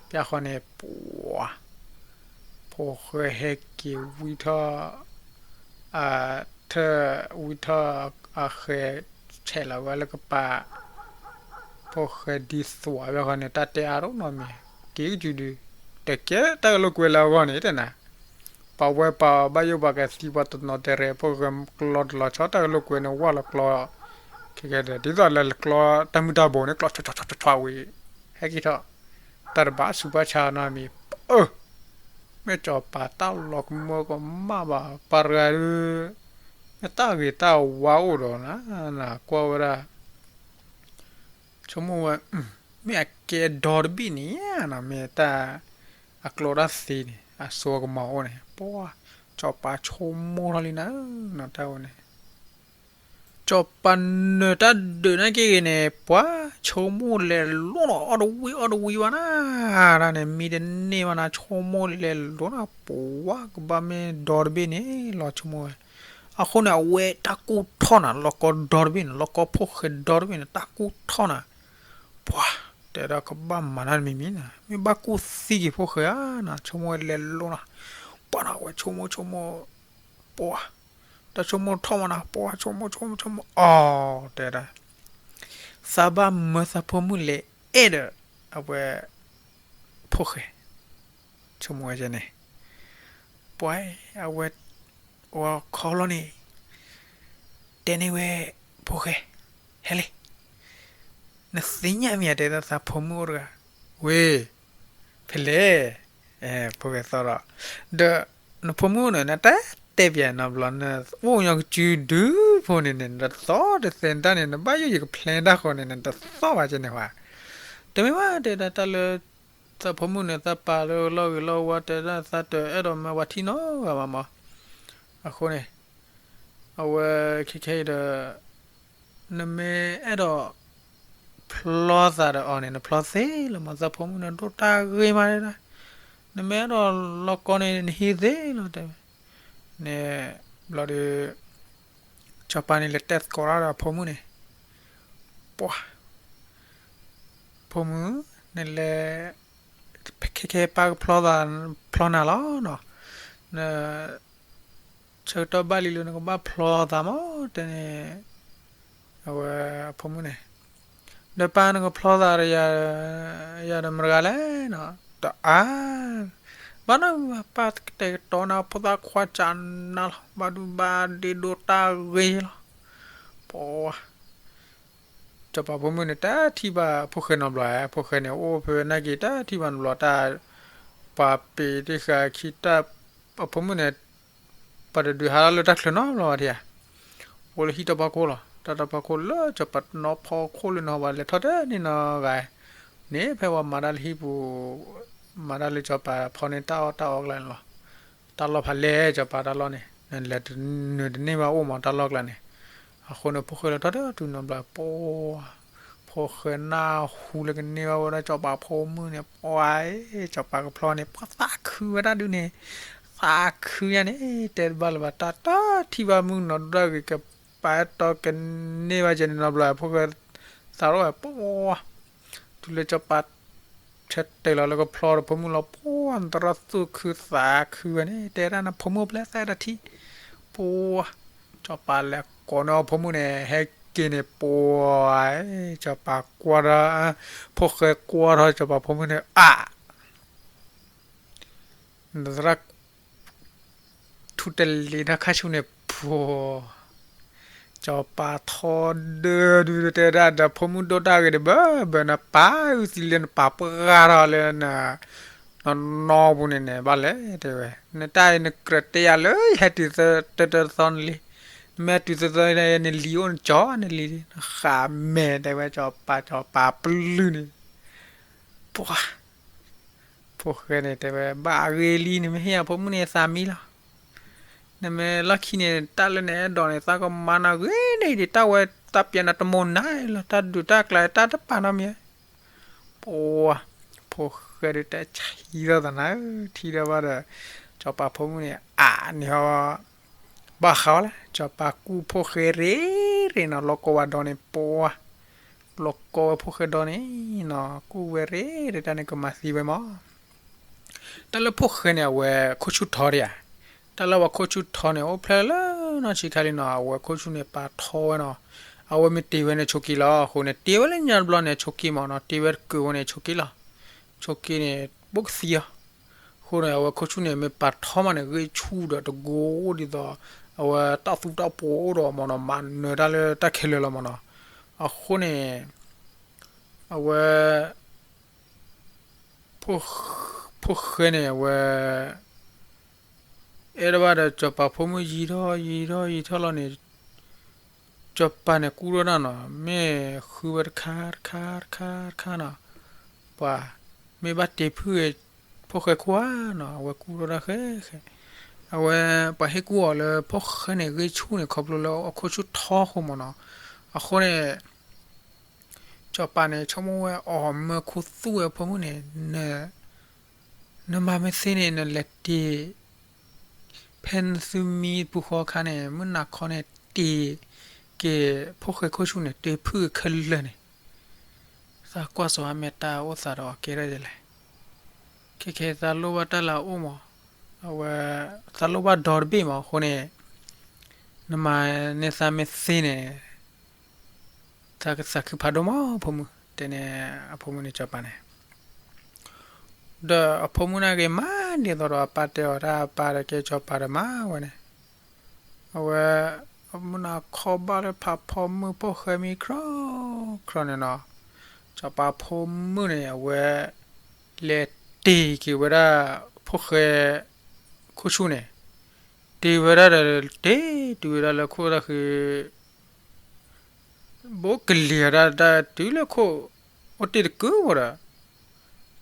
ပျၢ်ဃီန့ၣ် ပှၤ ဖီၣ်ဃဲဟဲက့ၤဝံထီၣ် ထၢၣ်ဝံထီၣ်အဃဲၤ ဆဲးလီၤဝဲလၢကပၤ, ဖီၣ်ဃဲဒ်သိးဘၣ်ဃီန့ၣ် တၢ်တဲအါဒိၣ်နီတမံၤ, က့ၤကစုဒု, တကဲတၢ်ကလိာ်ကွဲလၢအဂီၢ်န့ၣ်တဲနၤ, ပှၤဝဲပှၤဘၣ်ယိၣ်ပှၤကသံပှၤတနီၤတဲရဲ ဖီၣ်ဃဲကျီတလီၤဆီ တၢ်ကလိာ်ကွဲန့ၣ် ဝၢ်လီၤကျီ ခဲကဲဒီး ဒ်သိးလၢကျီတၢ်မုၢ်တၢ်ဘိန့ၣ် ကျီဆီဆီဆီဆီဝံၤ ဟဲက့ၤထီၣ်, တၢ်တဘၣ်ဆူးဘၣ်ဆါနီတမံၤ, အၢ မ့ၢ်စီၤပၤတၢ်လီၤကမၢကမၣ်ဘၣ် ပှၤတဂၤဒီး မ့ၢ်တၢ်ဂ့ၤတၢ်ဝါအိၣ်ဒီးနၤ, ကွၢ်ဝဲဒၣ် ဆိကမိၣ်ဝဲ, မ့ၢ်အကဲဒီတဘ့ၣ်န့ၣ်ဧါနီၤ, မ့ၢ်တၢ်အကျိၤတၢ်သ့န့ၣ် အစိအကမီၤအိၣ်န့ၣ် ပှၤ စီၤပၤဆိကမိၣ်ထီၣ်လံနၤ, တၢ်ဝဲန့ၣ် စီၤပၤနၢၤတၢ်ဒုးနာ်က့ဂ့ၤန့ၣ် ပှၤဆိကမိၣ်လဲၤလိၤနီၤ အီၣ်တဝံၤအီၣ်တဝံၤဘၣ်နၤ, တၢ်န့ၣ်မံတန့ၢ်ဘၣ်နၤ ဆိကမိၣ်လဲၤလိၤနီၤ ပှၤကဘၣ်မ့ၢ်ဒီတဘ့ၣ်န့ၣ် လီၤဆိကမိၣ်ဝဲ, အဃိန့ၣ် အဝဲတၢ်ကူၣ်ထီၣ်နၤ လီၤကီဒီတဘ့ၣ်န့ၣ် လီၤကီဖီၣ်ဃဲဒီတဘ့ၣ်န့ၣ် တၢ်ကူၣ်ထီၣ်နၤ, ပှၤ တဲဒၣ်ကဘၣ်မၤတၢ်တမံၤမံၤနၤ မ့ၢ်ဘၣ်ကူၣ်သံက့ၤဖီၣ်ဃဲဧါနၤ ဆိကမိၣ်ဝဲလဲၤလိၤနၤ, ပှၤနၤဝဲဆိကမိၣ်ဆိကမိၣ်, ပှၤ တၢ်ဆိကမိၣ်ထီၣ်မးနၤ ပှၤဆိကမိၣ်ဆိကမိၣ်ဆိကမိၣ် အီၤ တဲဒၣ် သးဘၣ်မၢသးဖိမုၣ်လဲၤအဲၣ်ဒီး အဝဲ ဖီၣ်ဃဲ, ဆိကမိၣ်ဝဲန့ၣ်, ပှၤ အဝဲ အဝဲခီလီၤန့ၣ် တဲန့ၢ်ဝဲ ဖီၣ်ဃဲ, ဟဲလံ, နသ့ၣ်ညါမ့ၢ်ဧါ တဲဒၣ်သးဖိမုၣ်အိၣ်တဂၤ, ဝ့ၢ် ဖဲလဲၣ်, ဖီၣ်ဃဲသီၣ်ဒီး, ဒီး နဖိမုၣ်န့ၣ် နတၢ်တဲပၠးနီတဘျီ နအိၣ်ညီကစုဒုဖိန့ၣ်န့ၣ် နတသီၣ်တသဲးတၢ်န့ၣ် နဘၣ်ယိၣ်ယကဖျဲတၢ်ဃီန့ၣ် နတသီၣ်ဘၣ်ကဲန့ၣ်ဝဲ, တမ့ၢ်ဘၣ်တဲဒၣ်တၢ်လၢ သးဖိမုၣ်န့ၣ် သးပာ်လၢလီၢ်ဂ့ၤလီၢ်ဝါ တဲဒၣ်သးတအဲၣ်ဒိးမၢပှၤထံၣ်နီတဂၤဘၣ်မး, အဃိန့ၣ် အဝဲခဲခဲအံၤဒီး နမ့ၢ်အဲၣ်ဒိး ဖျီသးဒီးအီၤန့ၣ် နဖျီသ့လီၤမး သးဖိမုၣ်န့ၣ်ဒိၣ်တၢ်ဂ့ၤမးဒၣ်, နမ့ၢ်အဲၣ်ဒိးလီၤကီန့ၣ် နဟံးသ့လီၤတဲဝဲ, န့ၣ် ဘျီဒီး စီၤပၤန့ၣ်လဲၤတဲသကိးတၢ်ဒီးအဖိမုၣ်န့ၣ်, ပှၤ ဖိမုၣ် နလဲၤ ခဲခဲပၢ်ကဖျီသး ဖျီနၤလီၤနီၤ, န ဆၢကတီၢ်ဘၣ်လံလၢနကဘၣ်ဖျီသးမး တဲန့ၣ်, အဝဲ အဖိမုၣ်န့ၣ်, ဒီးပၢ်နကဖျီသးဒီးယၤ, ယၤဒီးမတဂၤလဲၣ်နီၤ, တအါ, ဘၣ်နီၤ ပၢ်ကတဲာ်ကတီၤနၤ ဖိသၣ်ခွါစၢ်နၤလီၤ ဘၣ်ဒူဘၣ်ဒ့ဒိၣ်တၢ်ဂ့ၤလီၤ, ပှၤ စီၤပၤဖိမုၣ်န့ၣ် တထံၣ်ဘၣ်ဖိၣ်ဃဲနီတဘျီ, ဖိၣ်ဃဲန့ၣ် အိၣ်ဖဲနာ်က့ၤ တထံၣ်ဘၣ်နီတဘျီ, တၢ် ပှၤပ့ၤတ့ၢ်ဃာ်ခံတၢ်, အဖိမုၣ်န့ၣ် ပှၤတဒုးဟးထီၣ်လၢတၢ်ချၢနီတဘျီဘၣ်ထံဧါ, အိၣ်လၢဟံၣ်တၢ်ဖီခိၣ်လီၤ, တၢ်တၢ်ဖီခိၣ်လၢစီၤပၤနီၤဖီခိၣ်လၢနီၤ ပှၤလဲၤထီၣ်တန့ၢ်နီတဂၤ, န့ၣ်ဖဲပှၤမၤတၢ်လၢဟံၣ်ပူၤ, မၤတၢ်လၢစီၤပၤဖီန့ၢ်တၢ်အီၣ်တၢ်အီကျါန့ၣ်လီၤ, တၢ်လီၢ်ဖးလဲၢ် စီၤပၤတၢ်လီၢ်န့ၣ် နလဲၤနုာ်တန့ၢ်ဘၣ်အိၣ်မးတၢ်လီၢ်ကျါန့ၣ်, အဃိန့ၣ် ဖိၣ်ဃဲလီၤထီၣ်တၢ်တုၤနီတဘျီ ပှၤ ဖိၣ်ဃဲနၢ်ဟူလၢကန့ၢ်ဘၣ်ဝဲဒၣ်စီၤပၤဖိမုၣ်န့ၣ် ပှၤ စီၤပၤကဖျီန့ၣ် ပှၤသးခုဝဲဒၣ်ဒုန့ၣ် သးခုညါန့ၣ် တဲတဘၣ်လၢၤဘၣ် တၢ်တထံၣ်ဘၣ်မုၣ်ကနီၤဒိၣ်ဒၣ်ဂ့ၤ ကပာ်အဲၣ်တီကန့ၢ်ဘၣ်ကဲန့ၣ်နီတဘျီ ဖိၣ်ဃဲ သးထီၣ်ဝဲ ပှၤ တုၤလၢစီၤပၤ ဆၢတဲာ်လီၤလၢကဖျီဒီးဖိမုၣ်လီၤ ပှၤ နတရၣ်သူၣ်ခုသးခုဝဲန့ၣ် တဲဒၣ်နဖိမုၣ်ဖျဲသးတထံၣ် ပှၤ စီၤပၤလဲၤကိးန့ၢ်အဖိမုၣ်န့ၣ် ဟဲက့ၤန့ၣ် ပှၤ စီၤပၤကွၢ်ထီၣ် ဖိၣ်ဃဲကွၢ်ထီၣ်စီၤပၤဖိမုၣ်န့ၣ် အါ နသရၣ် ထူတလ့ၤထီၣ်ခါဆူန့ၣ် ပှၤ စီၤပၤထီဒုဒုတဲဒၣ်ဒီး ဖိမုၣ်ဒိၣ်တၢ်ဂ့ၤဒီး ဘၢဘၢ နပာ်အုၣ်သံလၢနပာ်ပှၢ်ထီၣ်လၢ နနီပူၤန့ၣ်န့ၣ် ဘၣ်လဲၣ်တဲဝဲ နတၢ်အံၤနကြၢးတဲယၤလၢယဟဲတုၤသၢတၢတၢသီနလံ နမ့ၢ်တုၤသၢသီနလံၤအိၣ်နကၠီနလံၤ နဃးမဲာ်တဲဝဲ စီၤပၤ စီၤပၤပလုၢ်န့ၣ် ပှၤ ဖိၣ်ဃဲန့ၣ်တဲဝဲ ဘၣ်အဂ့ၢ်လံ နမ့ၢ်ဟ့ၣ်အဖိမုၣ်န့ၣ်သးမံလီၤ နမ့ၢ်လီၢ်ခံန့ၣ် တၢ်လၢနအဲၣ်ဒိးန့ၣ် သးကမၤနၤဂ့ၤန့ၣ်ဒံး တၢ်ဝဲတၢ်ပျဲနၤတမံၤနၤလီၤ တၢ်ဒုးတၢ်ကျါတၢ်တပာ်နီတမံၤ ပှၤ ဖိၣ်ဃဲဒုးတဲဆံးထီၣ်သးနၤဧၢ ထံၣ်ဒီးဘၣ်ဒီး စီၤပၤဖိမုၣ်န့ၣ် အါန့ၣ်ဟီ ဘၣ်ဃးဝဲလၢ စီၤပၤကူၣ်ဖိၣ်ဃဲရ့ရ့နီၤ လီၤကီဝဲဒီးန့ၣ် ပှၤ လီၤကီဝဲဖိၣ်ဃဲဒီးန့ၣ်နီၤ ကူၣ်ဝဲရ့ရ့ တၢ်န့ၣ်ကမၤသံဝဲမး တၢ်လၢဖိၣ်ဃဲန့ၣ် အဝဲခိၣ်ဆူၣ်ထီဒံးဧါ, တၢ်လၢပှၤခိၣ်ဆူၣ်ထီန့ၣ် အိၣ်ဖျဲၣ်လၢနီၢ်ဆံးခါလံနီၤ အဝဲခိၣ်ဆူၣ်န့ၣ် ပာ်ထီဝဲနီၤ, အဝဲမ့ၢ်တ့ဝဲန့ၣ်ဆိးက့လီၤ. အဃိန့ၣ် တ့ဝဲလၢညါတဘျီန့ၣ် ဆိးက့မးနီၤ, တ့ဝဲတကၢးဝဲန့ၣ်ဆိးက့လီၤ. ဆိးက့န့ၣ် ဘိၣ်ကသံအီၤ. အဃိန့ၣ် အဝဲခိၣ်ဆူၣ်န့ၣ် မ့ၢ်ပာ်ထီမးန့ၣ် ဂ့ၢ်ဆူၣ်ဒီးတကိးအိၣ်ဒ်သိး အဝဲတၢ်သူတၢ်ပှီၤအိၣ်ဒီးမးနီၤ မၤနၢၤတၢ်လၢတၢ်ခဲလၢာ်လီၤမးနီၤ. အဃိန့ၣ် အဝဲ ဖိၣ်ဃဲန့ၣ် အဝဲ အဲၣ်ဒိးဘၣ်ဒီး စီၤပၤဖိမုၣ်ယံာ်ထီၣ်ယံာ်ထီၣ်ယံာ်ထီၣ်လီၤန့ၣ်, စီၤပၤန့ၣ်ကူၣ်ထီၣ်တၢ်နီၤ, မ့ၢ်ဃုဝဲတခါတခါတခါတခါနီၤ, ပှၤမ့ၢ်ဘၣ်တ့ဖုၣ်ဂ့ၤ ဖိၣ်ဃဲခိၣ်ဧါနီၤ, အဝဲကူၣ်ထီၣ်တၢ်ဃဲဃဲ, အဝဲပှၤဟ့ၣ်ကူၣ်အီၤလၢဖိၣ်ဃဲန့ၣ် ဂ့ၢ်ဆူၣ်န့ၣ် ခီဖျိလၢအခိၣ်ဆူၣ်ထီအဃိမးနီၤ. အဃိန့ၣ် စီၤပၤန့ၣ် ဆိကမိၣ်ဝဲအီၤ မၢခိၣ်သူၣ်ဝဲဖိမုၣ်န့ၣ် နမၤမ့ၢ်သ့န့ၣ် နလဲၤတ့ ဖဲနသုမံပူၤဃီခါန့ၣ် မုၢ်နၤခီန့ၣ် တ့က့ၤဖိၣ်ဃဲခိၣ်ဆူၣ်န့ၣ် တ့ဖုၣ်ခဲလၢာ်န့ၣ်, သးကွၢ်စီၤအါမဲာ်တၢ်အိၣ်သးဒီးအကဲထီၣ်ဒ်လဲၣ်. ခဲခဲသးလိၣ်ဘၣ်တၢ်လၢအအိၣ်မး, အဝဲ သးလိၣ်ဘၣ်ဒီတဘ့ၣ်မး အဃိန့ၣ် နမၤန့ၢ်သးမ့ၢ်သ့န့ၣ် သးကသးခုဖးဒိၣ်မး ဖိမုၣ် တဲန့ၣ် အဖိမုၣ်န့ၣ် စီၤပၤန့ၣ် ဒီးအဖိမုၣ်န့ၣ်ဂ့ၤမး ဒ်သိးဒီးအပၢ်တဲအီၤတၢ် အပၢ်ဒီးကဲစီၤပၤဒီးမၤဝဲန့ၣ်, အဝဲ မုၢ်နၤခီဘၣ်လၢဖးဖီမုၢ်ဖိၣ်ဃဲမံခီခီန့ၣ်နီၤ, စီၤပၤဖိမုၣ်န့ၣ် အဝဲ လဲၤတ့က့ၤဝဲဒၣ် ဖိၣ်ဃဲ ခိၣ်ဆူၣ်န့ၣ်, တ့ဝဲဒၣ်ဒီး တ့တုၤဝဲဒၣ်လၢခိၣ်တၢ်ဃံ ဘိးကလံၤအတၢ် တၢ်တုၤလၢခိၣ် အိၣ်တ့ၢ်တကုၤဝဲ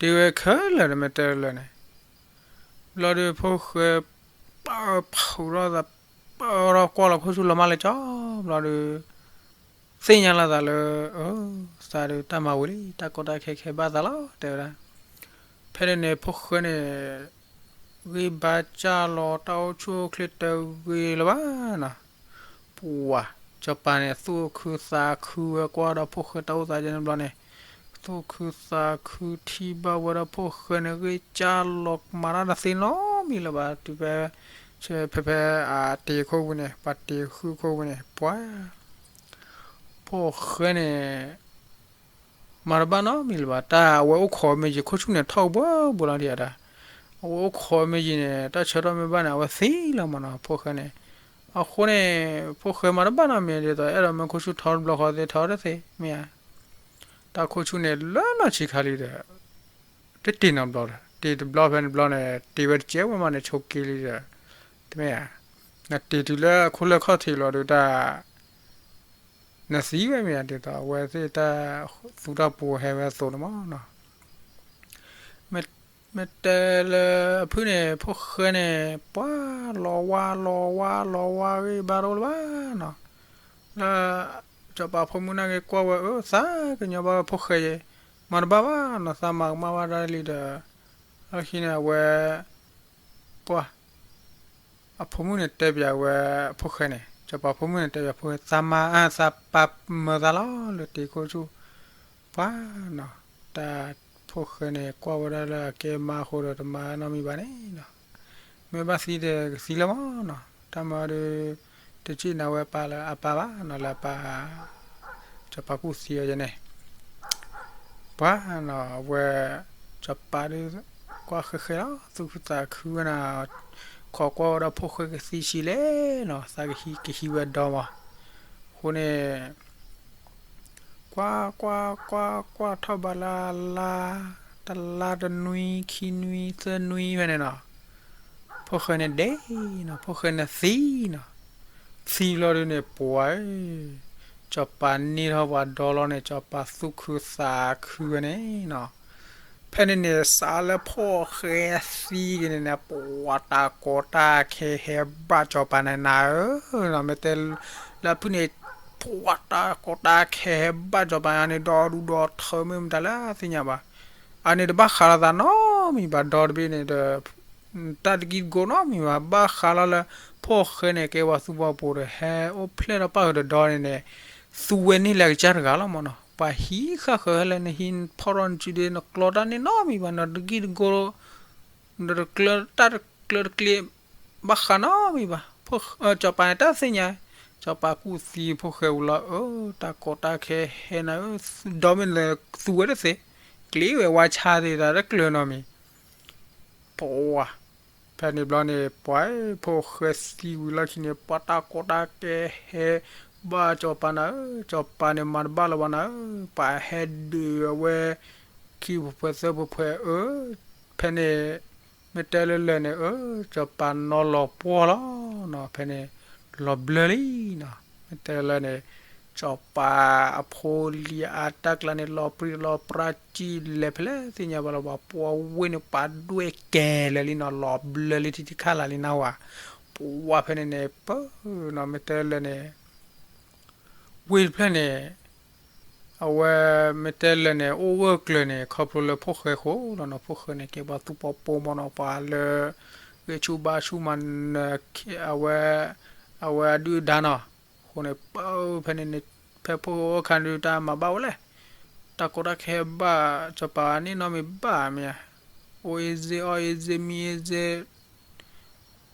ဒီး တ့ဝဲခဲလၢာ်တမ့ၢ်တဲလၢာ်န့ၣ်, ဘျီဒီးဖိၣ်ဃဲ ပာ်ဖုးထီၣ်သး ပာ်ထီၣ်ကွၢ်လီၤခိၣ်ဆူၣ်လီၤမၢ်လၢကၠီ ဘျီဒီး သ့ၣ်ညါလီၤသးလၢ အၢ သးဒီးတၢ်မၤဝံၤလံ တၢ်ကီတၢ်ခဲခဲဘၣ်သးလီၤ တဲဝဲဒၣ်. ဖဲန့ၣ်န့ၣ် ဖိၣ်ဃဲန့ၣ် ဂံၢ်ဘါစၢ်လီၤ တၢ်အိၣ်ဆူၣ်အိၣ်ချ့တဂ့ၤလၢၤဘၣ်နီၤ. ပှၤ စီၤပၤန့ၣ် သူၣ်ခုသးခုဝဲကွၢ်ဒီးဖိၣ်ဃဲတၢ်အိၣ်သးကဲန့ၣ်ဘျီန့ၣ်, သူၣ်ခုသးခုထံၣ်ဘၣ်ဝဲဒၣ်ဖိၣ်ဃဲန့ၣ် ဂံၢ်စၢ်လီၤမၤတၢ်တသ့နီတမံၤလၢၤဘၣ် တုၤဖဲ ဖဲဖဲအတ့ခိၣ်ဝံၤန့ၣ် ပှၤတ့ဃုာ်ခိၣ်ဝံၤန့ၣ် ပှၤ ဖိၣ်ဃဲန့ၣ် မၤတဘၣ်နီတမံၤလၢၤဘၣ် တၢ်အဝဲအိၣ်ခိးမ့ၢ်ယံၤ ခိၣ်ဆူၣ်န့ၣ် ထီၣ်ဘှီဘှီလီၤဒံးဒၣ်, အဝဲအိၣ်ခိးမ့ၢ်ယံၤန့ၣ် တၢ်ဆၢထီၣ်မ့ၢ်ဘၣ်န့ၣ် အဝဲသံလီၤမးနီၤ ဖိၣ်ဃဲန့ၣ်. အဃိန့ၣ် ဖိၣ်ဃဲမၤတဘၣ်နီတမံၤဒ်သိး အဲၣ်ဒိးမ့ၢ်ခိၣ်ဆူၣ်ထီတဘျီဃီသ့ၣ်ထီတသ့မ့ၢ်ဧါ. တၢ်ခိၣ်ဆူၣ်န့ၣ် လၢနီၢ်ဆံးခါလံဒီး တတ့ၢ်နီတဘျီဒီး တ့ၢ်တဘျီဖဲန့ၣ်တဘျီန့ၣ် တ့ဝဲတကဲဝဲမးန့ၣ် ဆိးက့လံဒီး တမ့ၢ်ဧါ. နတ့ၢ်တုၤလၢအခိၣ်လၢခီၣ်ထံးလီၤဒီးတၢ် နသံဝဲမ့ၢ်ဧါ ဒ်သိးအဝဲသ့ၣ်တၢ်သူတၢ်ပှီၤဟဲဝဲအသိးန့ၣ်မးနီၤ. မ့ၢ်တဲလၢအဖုၣ်န့ၣ် ဖိၣ်ဃဲန့ၣ် ပှၤလီၤဝါလီၤဝါလီၤဝါဂံၢ်ဘါတအိၣ်လၢၤဘၣ်နီၤ. လၢ စီၤပၤဖိမုၣ်န့ၣ်က့ၤကွၢ်ဝဲ အၢ သးကညီၤဘၣ်ဝဲဖိၣ်ဃဲယဲ, မၤတဘၣ်ဘၣ်နီၤ သးမၤကမၣ်ဘၣ်ဒၣ်လံဒီး လၢခံန့ၣ် အဝဲ ပှၢ် အဖိမုၣ်န့ၣ်တဲပၠးဝဲ ဖိၣ်ဃဲန့ၣ် စီၤပၤဖိမုၣ်န့ၣ်တဲပၠးဖိၣ်ဃဲ သးမၤ သးပာ်မၢသးလီၤ လၢတ့ခိၣ်ဆူၣ် ပှၢ်နီၤ တၢ်ဖိၣ်ဃဲန့ၣ် ကွၢ်ဝဲဒၣ်လၢအကဲမါအဃိဒီး တမၤနီတမံၤဘၣ်န့ၣ်နီၤ မ့ၢ်ဘၣ်သံဒီးကသံလၢၤမးနီၤ တၢ်မၤဒီး တစံၣ်နၤဝဲပၢ်လၢအပၢ်ဘၣ်နီၤ လၢအပၢ် စီၤပၤကူၣ်သံအီၤယဲန့ၣ် ပှၤနီၤ အဝဲ စီၤပၤဒီး ကွၢ်ဃဲဃဲလီၤ သူၣ်ခုသးခုဝဲနၤ ခိးကွၢ်ဝဲဒၣ်ဖိၣ်ဃဲကသံဆံးလဲၣ်နီၤ သးကဟံးကဟံးဝဲဒီမး အဃိန့ၣ် ကွၢ်ကွၢ်ကွၢ်ကွၢ် ထီၣ်ဘးလၢအလါ တလါတနွံ ခံနွံ သၢနွံဖဲန့ၣ်နီၤ ဖိၣ်ဃဲန့ၣ်ဒဲးနီၤ ဖိၣ်ဃဲန့ၣ်သံနီၤ သံလီၤဒုန့ၣ် ပှၤဧၢ စီၤပၤန့ၢ်ထီၣ်ပှၤဒီလီၤန့ၣ် စီၤပၤသူၣ်ခုသးခုဝဲန့ၣ်နီၤ ဖဲန့ၣ်န့ၣ် စးလၢဖိၣ်ဃဲသံက့ၤန့ၣ်န့ၣ် ပှၤတၢ်ကီတၢ်ခဲဟဲဘၣ်စီၤပၤန့ၣ်နၤဧၢနီၤ မ့ၢ်တဲ လၢအဖုၣ်န့ၣ် ပှၤတၢ်ကီတၢ်ခဲဟဲဘၣ်စီၤပၤန့ၣ် ဒီဒူၣ်ဒီထၢမ့ၢ်မတၤလၢသ့ၣ်ညါဘၣ် အန့ၣ်တဘၣ်ဃးလီၤသးနီတမံၤဘၣ် ဒီတဘ့ၣ်န့ၣ်ဒီး တၢ်တဂံၢ်တဂီၤနီတမံၤဘၣ် ဘၣ်ဃးလီၤလၢ ဖိၣ်ဃဲန့ၣ် ကဲပှၤသူၣ်ပှၤပိၤဒီး ဟဲအိၣ်ဖျဲၣ်ထီၣ်ပၣ်ဃုာ်ဒီးဒီန့ၣ်န့ၣ် သူဝဲန့ၢ်လၢအကစၢ်တဂၤလီၤမးနီၤ ပှၤဟံးဃာ်ဃၢၤဟဲလၢနဟံးဖီၣ်ထီၣ်နစုဒ့ နကျီတၢ်န့ၣ်နီတမံၤဘၣ်နီၤ တဂံၢ်တဂီၤ ဒီးတၢ်တကျၢတကျ့ ဘၣ်ဃးနီတမံၤဘၣ် စီၤပၤန့ၣ်တၢ်သ့ၣ်ညါ စီၤပၤကူၣ်သံဖိၣ်ဃဲဝံၤလီၤ အၢ တၢ်ကီတၢ်ခဲဟဲနၤဧၢ ဒီမ့ၢ်လၢသူဝဲတသ့ ကျ့ဝဲဝါဆါသ့ၣ်တၢ်တကျၢနီတမံၤ ပှၤ ဖဲန့ၣ်ဘျီန့ၣ် ပှၤဖိၣ်ဃဲသံဝံၤလီၢ်ခံန့ၣ် ပှၤတၢ်ကီတၢ်ခဲဟဲ ဘၣ်စီၤပၤနၤဧၢ စီၤပၤန့ၣ်မၤတဘၣ်လၢၤဘၣ်နၤဧၢ ပှၤဟဲဒုးအဝဲ ခံပူၤဖဲသၢပူၤဖဲအၢ ဖဲန့ၣ် မ့ၢ်တဲလၢလၢာ်န့ၣ် အၢ စီၤပၤနီၤလီၤပှီၢ်လီၤနီၤ ဖဲန့ၣ် လီၤဘျၢလံနီၤ မ့ၢ်တဲလၢာ်န့ၣ် စီၤပၤအဖိလံၤအါတၢ်ကျါန့ၣ် လီၤပြံလီၤပြါစံၣ်လဲၤဖဲလဲၣ်သ့ၣ်ညါဘၣ်လၢၤဘၣ် ပှၤဝ့ၢ်န့ၣ်ပာ်ဒွဲၣ်ကဲလၢာ်လံနီၤ လီၤဘျၢလံထံထံခါလာ်လံနၢ်ဝဲ ပှၤဖဲန့ၣ်န့ၣ် ပၢနီၤ မ့ၢ်တဲလၢာ်န့ၣ် ဝ့ၢ်တဖျၢၣ်န့ၣ် အဝဲ မ့ၢ်တဲလၢာ်န့ၣ် အိၣ်ဂၢၢ်ကျၢၤန့ၣ် ခီဖျိလၢဖိၣ်ဃဲဃိလီၤနီၤ ဖိၣ်ဃဲန့ၣ် ကဲပှၤသူၣ်ပီပိမးနီၤ ပှၤလၢ ဂဲၤဆူၣ်ဘါဆူၣ်မၤနၢၤ အဝဲ အဝဲအဒုၣ်အဒါနီၤ အဃိန့ၣ် ပၢဖဲန့ၣ်န့ၣ် ဖဲဖိၣ်ဃဲအိၣ်ခါဒုးတၢ်မၤဘၣ်ဝဲလဲၣ် တၢ်ကီတၢ်ခဲဘၣ် စီၤပၤန့ၣ်နီတမံၤဘၣ်မ့ၢ်ဧါ အိၣ်အ့စ့ အီၣ်အ့စ့ မံအ့စ့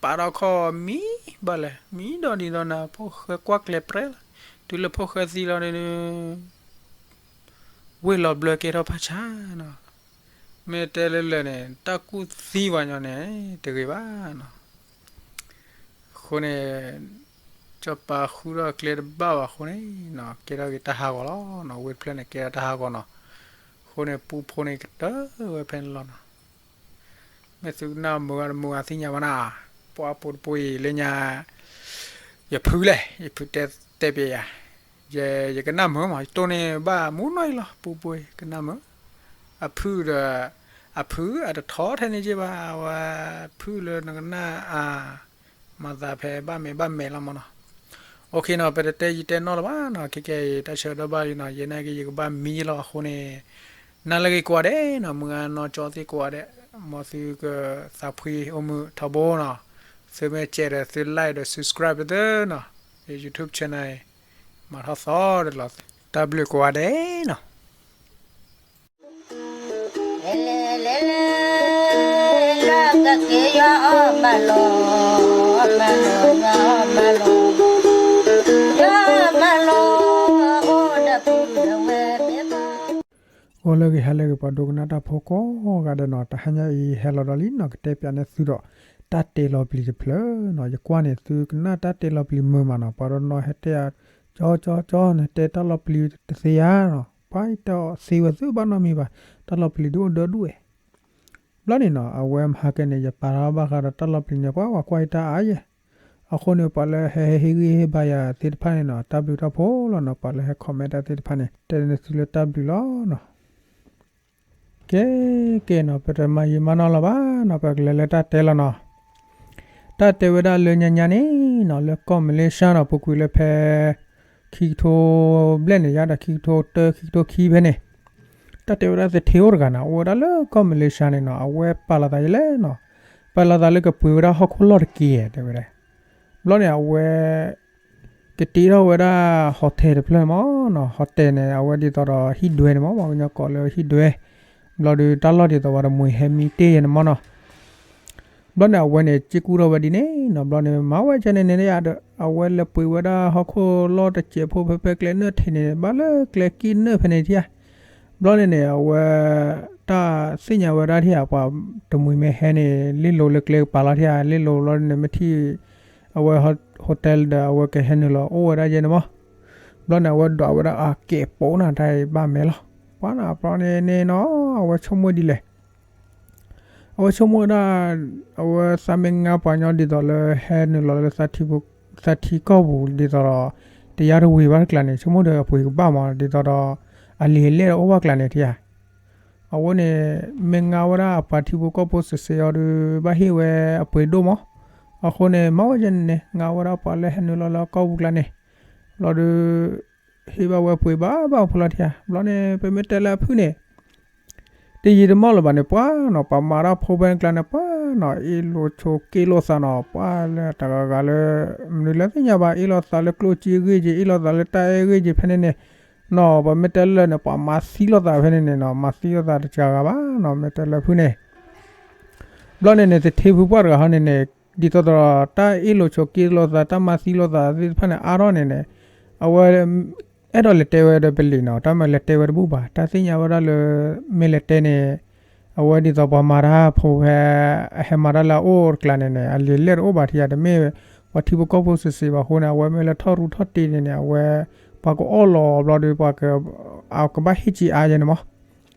ပာ်ထီၣ်ခီၣ်မံဘၣ်လဲၣ် မံဒီးဒ်သိးနၤ ဖိၣ်ဃဲကွၢ်ကျဲပြဲလီၤ တုၤလၢဖိၣ်ဃဲသံလီၤန့ၣ် ဝ့ၢ်လီၤဘျၢကဲထီၣ်ဖးဆါနီၤ မ့ၢ်တဲလၢလၢာ်န့ၣ် တၢ်ကူၣ်သံပှၤညီန့ၣ် တဂ့ၤဘၣ်နီၤ အဃိန့ၣ် စီၤပၤဃုထီၣ်ကျဲတဘၣ်ဘၣ်အဃိန့ၣ်နီၤ ကဲထီၣ်က့ၤတၢ်ဟးဂီၤလီၤနီၤ ဝ့ၢ်တဖျၢၣ်န့ၣ် ကဲထီၣ်တၢ်ဟးဂီၤနီၤ အဃိန့ၣ် ပူဖိန့ၣ်ကတၢၢ်ဝဲဖဲန့ၣ်လီၤနီၤ မ့ၢ်သုကနၣ်မုာ်ဂ့ၤတမုာ်ဂ့ၤသ့ၣ်ညါဘၣ်နၤ, ပှၤပိာ်တပိာ်အံၤလၢညါ, ယဖုလဲၣ်, ယဖုတဲတဲပျဲယၤ, ယကနၣ်မုာ်မး, ယတိၢ်န့ၢ်ဘၣ်မူနီၢ်အံၤလီၤ, ပူၤပူၤကနၣ်မုာ်, အဖုဒီး, အဖုအတထီထဲန့ၣ်က့ဘၣ်, အဝဲဖုလၢနကနၣ်အါ, မၤသးဖဲဘၣ်မဲာ်ဘၣ်မဲာ်လီၤမးနီၤ. အိၣ်ခ့နီၤ, ပတတဲယံာ်တဲနီၢ်လၢၤဘၣ်နီၤ, ခဲကဲအံၤ တၢ်ဆၢကတီၢ်ဘၣ်လံနီၤ, ယဲနာ်က့ၤယကဘၣ်မံလီၤအဃိန့ၣ်, နၤလၢဂ့ၤကိးဂၤဒဲးနီၤ, မုၢ်ဂၤနီၢ်ကၠီသ့ၣ်ကိးဂၤဒဲး, မ်သုကသးဖှံအိၣ်မုာ်ထီဘိနီၤ, သုမ့ၢ်ကဲဒီးသု like ဒီး subscribe သုနီၤ, ယ YouTube channel အံၤ, မၤထီၣ်သီဒီးလီၤ, တၢ်ဘျုးကိးဂၤဒဲးနီၤ. ဂီၤလၢအဂ့ၤ ဟါလၢအဂ့ၤ ပှၤဒိကနၣ်တၢ်ဖိကိးဂၤဒဲးနီၤ, တဟါညါအံၤဟဲလီၤဒီးလံနီၤ, ကတဲပၠးန့ၢ်သုဒီး တၢ်တဲလီၤပျံၤတဖျၢၣ်နီၤ, ယကွၢ်န့ၣ် သုကနၣ်တၢ်တဲလီၤပျံၤမုာ်မးနီၤ, ပှၤဒီးနီၢ်ဟဲတဲအါ ကၠီကၠီကၠီန့ၣ် တဲတၢ်လီၤပျံၤတသ့ဧါနီၤ, ပှၤတဲအီၤသ့ဝဲသုဘၣ်နီတမံၤဘၣ်, တၢ်လီၤပျံၤဒုးအိၣ်ဒၢဒူၣ်ဝဲ ဘျီန့ၣ်နီၤ, အဝဲမဟါကဲန့ၣ် ယပာ်ထီၣ်ဘၣ်ဃးဒီးတၢ်လီၤပျံၤန့ၣ် ပှၤဝဲကွၢ်ယတၢ်အါယဲၢ်, အဃိန့ၣ် ပှၤလၢဟဲဟ့ၣ်ဂံၢ်ဟ့ၣ်ဘါယၤသ့ၣ်တဖၣ်န့ၣ်နီၤ, တၢ်ဘျုးတၢ်ဖှိၣ်လီၤနီၤ, ပှၤလၢဟဲ comment တၢ်သ့ၣ်တဖၣ်န့ၣ် တဲန့ၢ်သုလၢတၢ်ဘျုးလီၤနီၤ. ကဲ ကဲနီၤ, ပတမၤယံာ်မၤနီၢ်လၢၤဘၣ်နီၤ, ပကလဲၤလၢတၢ်တဲလီၤနီၤ. တၢ်တဲဝဲဒၣ်လၢညါညါန့ၣ်နီၤ, လၢကီၢ်မလ့ၡါနီၤ, ပူၤကွံာ်လၢဖဲ ခံကထိဘျဲၣ်န့ၣ် ယါဒီးခံကထိတၢ ခံကထိခံဖဲန့ၣ်, တၢ်တဲဝဲဒၣ်သထ့အိၣ်တဂၤန့ၣ် အိၣ်ဝဲဒၣ်လၢကီၢ်မလ့ၡါန့ၣ်နီၤ, အဝဲပာ်လီၤသးယလဲၣ်နီၤ, ပာ်လီၤသးလၢကပှ့ၤဝဲဒၣ်ဟီၣ်ခိၣ်လီၢ်တက့ၢ် တဲဝဲဒၣ်. ဘျီန့ၣ် အဝဲ ကတ့ထီၣ်ဝဲဒၣ် hotel တဖျၢၣ်မးနီၤ, hotel န့ၣ် အဝဲဒ်သိးဒီးဟံၣ်ဒွဲန့ၣ်မး, ပှၤကညီကိးလၢဟံၣ်ဒွဲ, ဘျီဒီးတၢ်လီၢ်ဒ်သိးပှၤတမှံၤဟဲမံတ့ၢ်ယဲန့ၣ်မးနီၤ. ဘျီန့ၣ် အဝဲန့ၣ် စ့ၢ်ကူၣ်ထီၣ်ဝဲဒ်န့ၣ်နီၤ, ဘျီန့ၣ် မၤဝဲကဲန့ၣ်န့ၣ်ဒီး အဝဲလဲၤပှ့ၤဝဲဒၣ်ဟီၣ်ခိၣ်လီၢ်တစဲးဖိဖဲဖဲကျဲနၢၣ်ထံးန့ၣ် ဘၣ်လၢကျဲက့ၢ်နၢၣ်ဖဲန့ၣ်ထံဧါ. ဘျီန့ၣ်န့ၣ် အဝဲ တၢ်သ့ၣ်ညါဝဲဒၣ်ထံဧါ, ပှၤတမှံၤမ့ၢ်ဟဲန့ၣ် လ့ၣ်လိၤလၢကျဲကပၤလီၤထံဧါ, လ့ၣ်လိၤလီၤန့ၣ် မ့ၢ်ထံၣ် အဝဲ hotel ဒီး အဝဲကဟဲနုာ်လီၤအိၣ်ဝဲဒၣ်ယဲန့ၣ်မး. ဘျီန့ၣ် အဝဲဒွးဝဲဒၣ်အကဲးပိးနၤ တၢ်အံၤဘၣ်မဲာ်လီၤ. ပှၤန့ၣ်န့ၣ်နီၤ အဝဲဆိကမိၣ်ဒ်လဲၣ်. အဝဲဆိကမိၣ်ဝဲဒၣ် အဝဲသးမ့ၢ်ငါပှၤကညီဒ်သိးလၢဟဲနုာ်လီၤလၢ သးထံကီၢ်ပူၤဒ်သိးဒီး တယါတဝ့ၤဘၣ်တကျါန့ၣ် ဆိကမိၣ်ဒီးအပှ့ၤကဘၣ်မး ဒ်သိးဒီး အလံာ်အလဲၢ်တအိၣ်ဘၣ်ကျါန့ၣ်ထံဧါ. အဝဲန့ၣ် မ့ၢ်ငါဝဲဒၣ်အပှၤထံဖိကီၢ်ဖိစ့ၢ်စ့ၢ်အီၤဒီး ဘၣ်ဟ့ၣ်ဝဲအပှ့ၤဒိၣ်မး. အဃိန့ၣ် မၤဝဲကဲန့ၣ်န့ၣ် ငါဝဲဒၣ်ပှၤလၢဟဲနုာ်လီၤလၢကီၢ်ပူၤကျါန့ၣ် ဘျီဒီး ဟ့ၣ်ဘၣ်ဝဲပှ့ၤဘၣ်ဘၣ်ဖိလီၤထံဧါ. ဘျီန့ၣ် ပမ့ၢ်တဲလၢအဖုၣ်န့ၣ် တယံာ်တမီၢ်လၢၤဘၣ်န့ၣ် ပှၤနီၤ ပှၤမၤတၢ်ဖိဖဲန့ၣ်ကျါန့ၣ် ပှၤနီၤ အ့ၣ်လိာ်ဆိးက့လိာ်သးနီၤ ပှၤလၢတဂၤဂၤလၢ မနုၤလၢသ့ၣ်ညါဘၣ် အ့ၣ်လိာ်သးလၢကျိၣ်စ့အဂ့ၢ်က့ၤ အ့ၣ်လိာ်သးလၢတၢ်အဲၣ်ဂ့ၢ်က့ၤဖဲန့ၣ်န့ၣ်နီၤ ပမ့ၢ်တဲလၢန့ၣ် ပှၤမၤသံလိာ်သးဖဲန့ၣ်န့ၣ်နီၤ မၤသံလိာ်သးတစှၤဂၤဘၣ်နီၤ မ့ၢ်တဲလၢဖုၣ်န့ၣ် ဘျီန့ၣ်န့ၣ် သထ့ဖုပှၢ်တဂၤဟီန့ၣ်န့ၣ် ဒ်သိးဒီး တၢ်အ့ၣ်လိာ်ဆိးက့လိာ်သး တၢ်မၤသံလိာ်သးသ့ၣ်တဖၣ်န့ၣ် အါထီၣ်န့ၣ်န့ၣ် အဝဲ အဲၣ်ဒိးလဲၤတဲဝဲဒီးပလံၤနီၤ တၢ်မၤလဲၤတဲဝဲတဘူၣ်ဘၣ် တၢ်သ့ၣ်ညါဝဲဒၣ်လၢ မ့ၢ်လဲၤတဲန့ၣ် အဝဲဒ်သိးပှၤမၤတၢ်ဖိဖဲ အဟဲမၤတၢ်လၢအအိၣ်တကျါန့ၣ်န့ၣ် အလံာ်လဲၢ်တအိၣ်ဘၣ်ထံၣ်ဧါ တမ့ၢ် ပှၤထံဖိကီၢ်ဖိစ့ၢ်စ့ၢ်ဘၣ်အဃိန့ၣ် အဝဲမ့ၢ်လၢထီၣ်ရူထီၣ်တ့န့ၣ်န့ၣ် အဝဲ ပှၤကအီၣ်လီၤဘျီဒီး ပှၤက အကဘၣ်ဟ့ၣ်က့ၤအါယဲန့ၣ်မး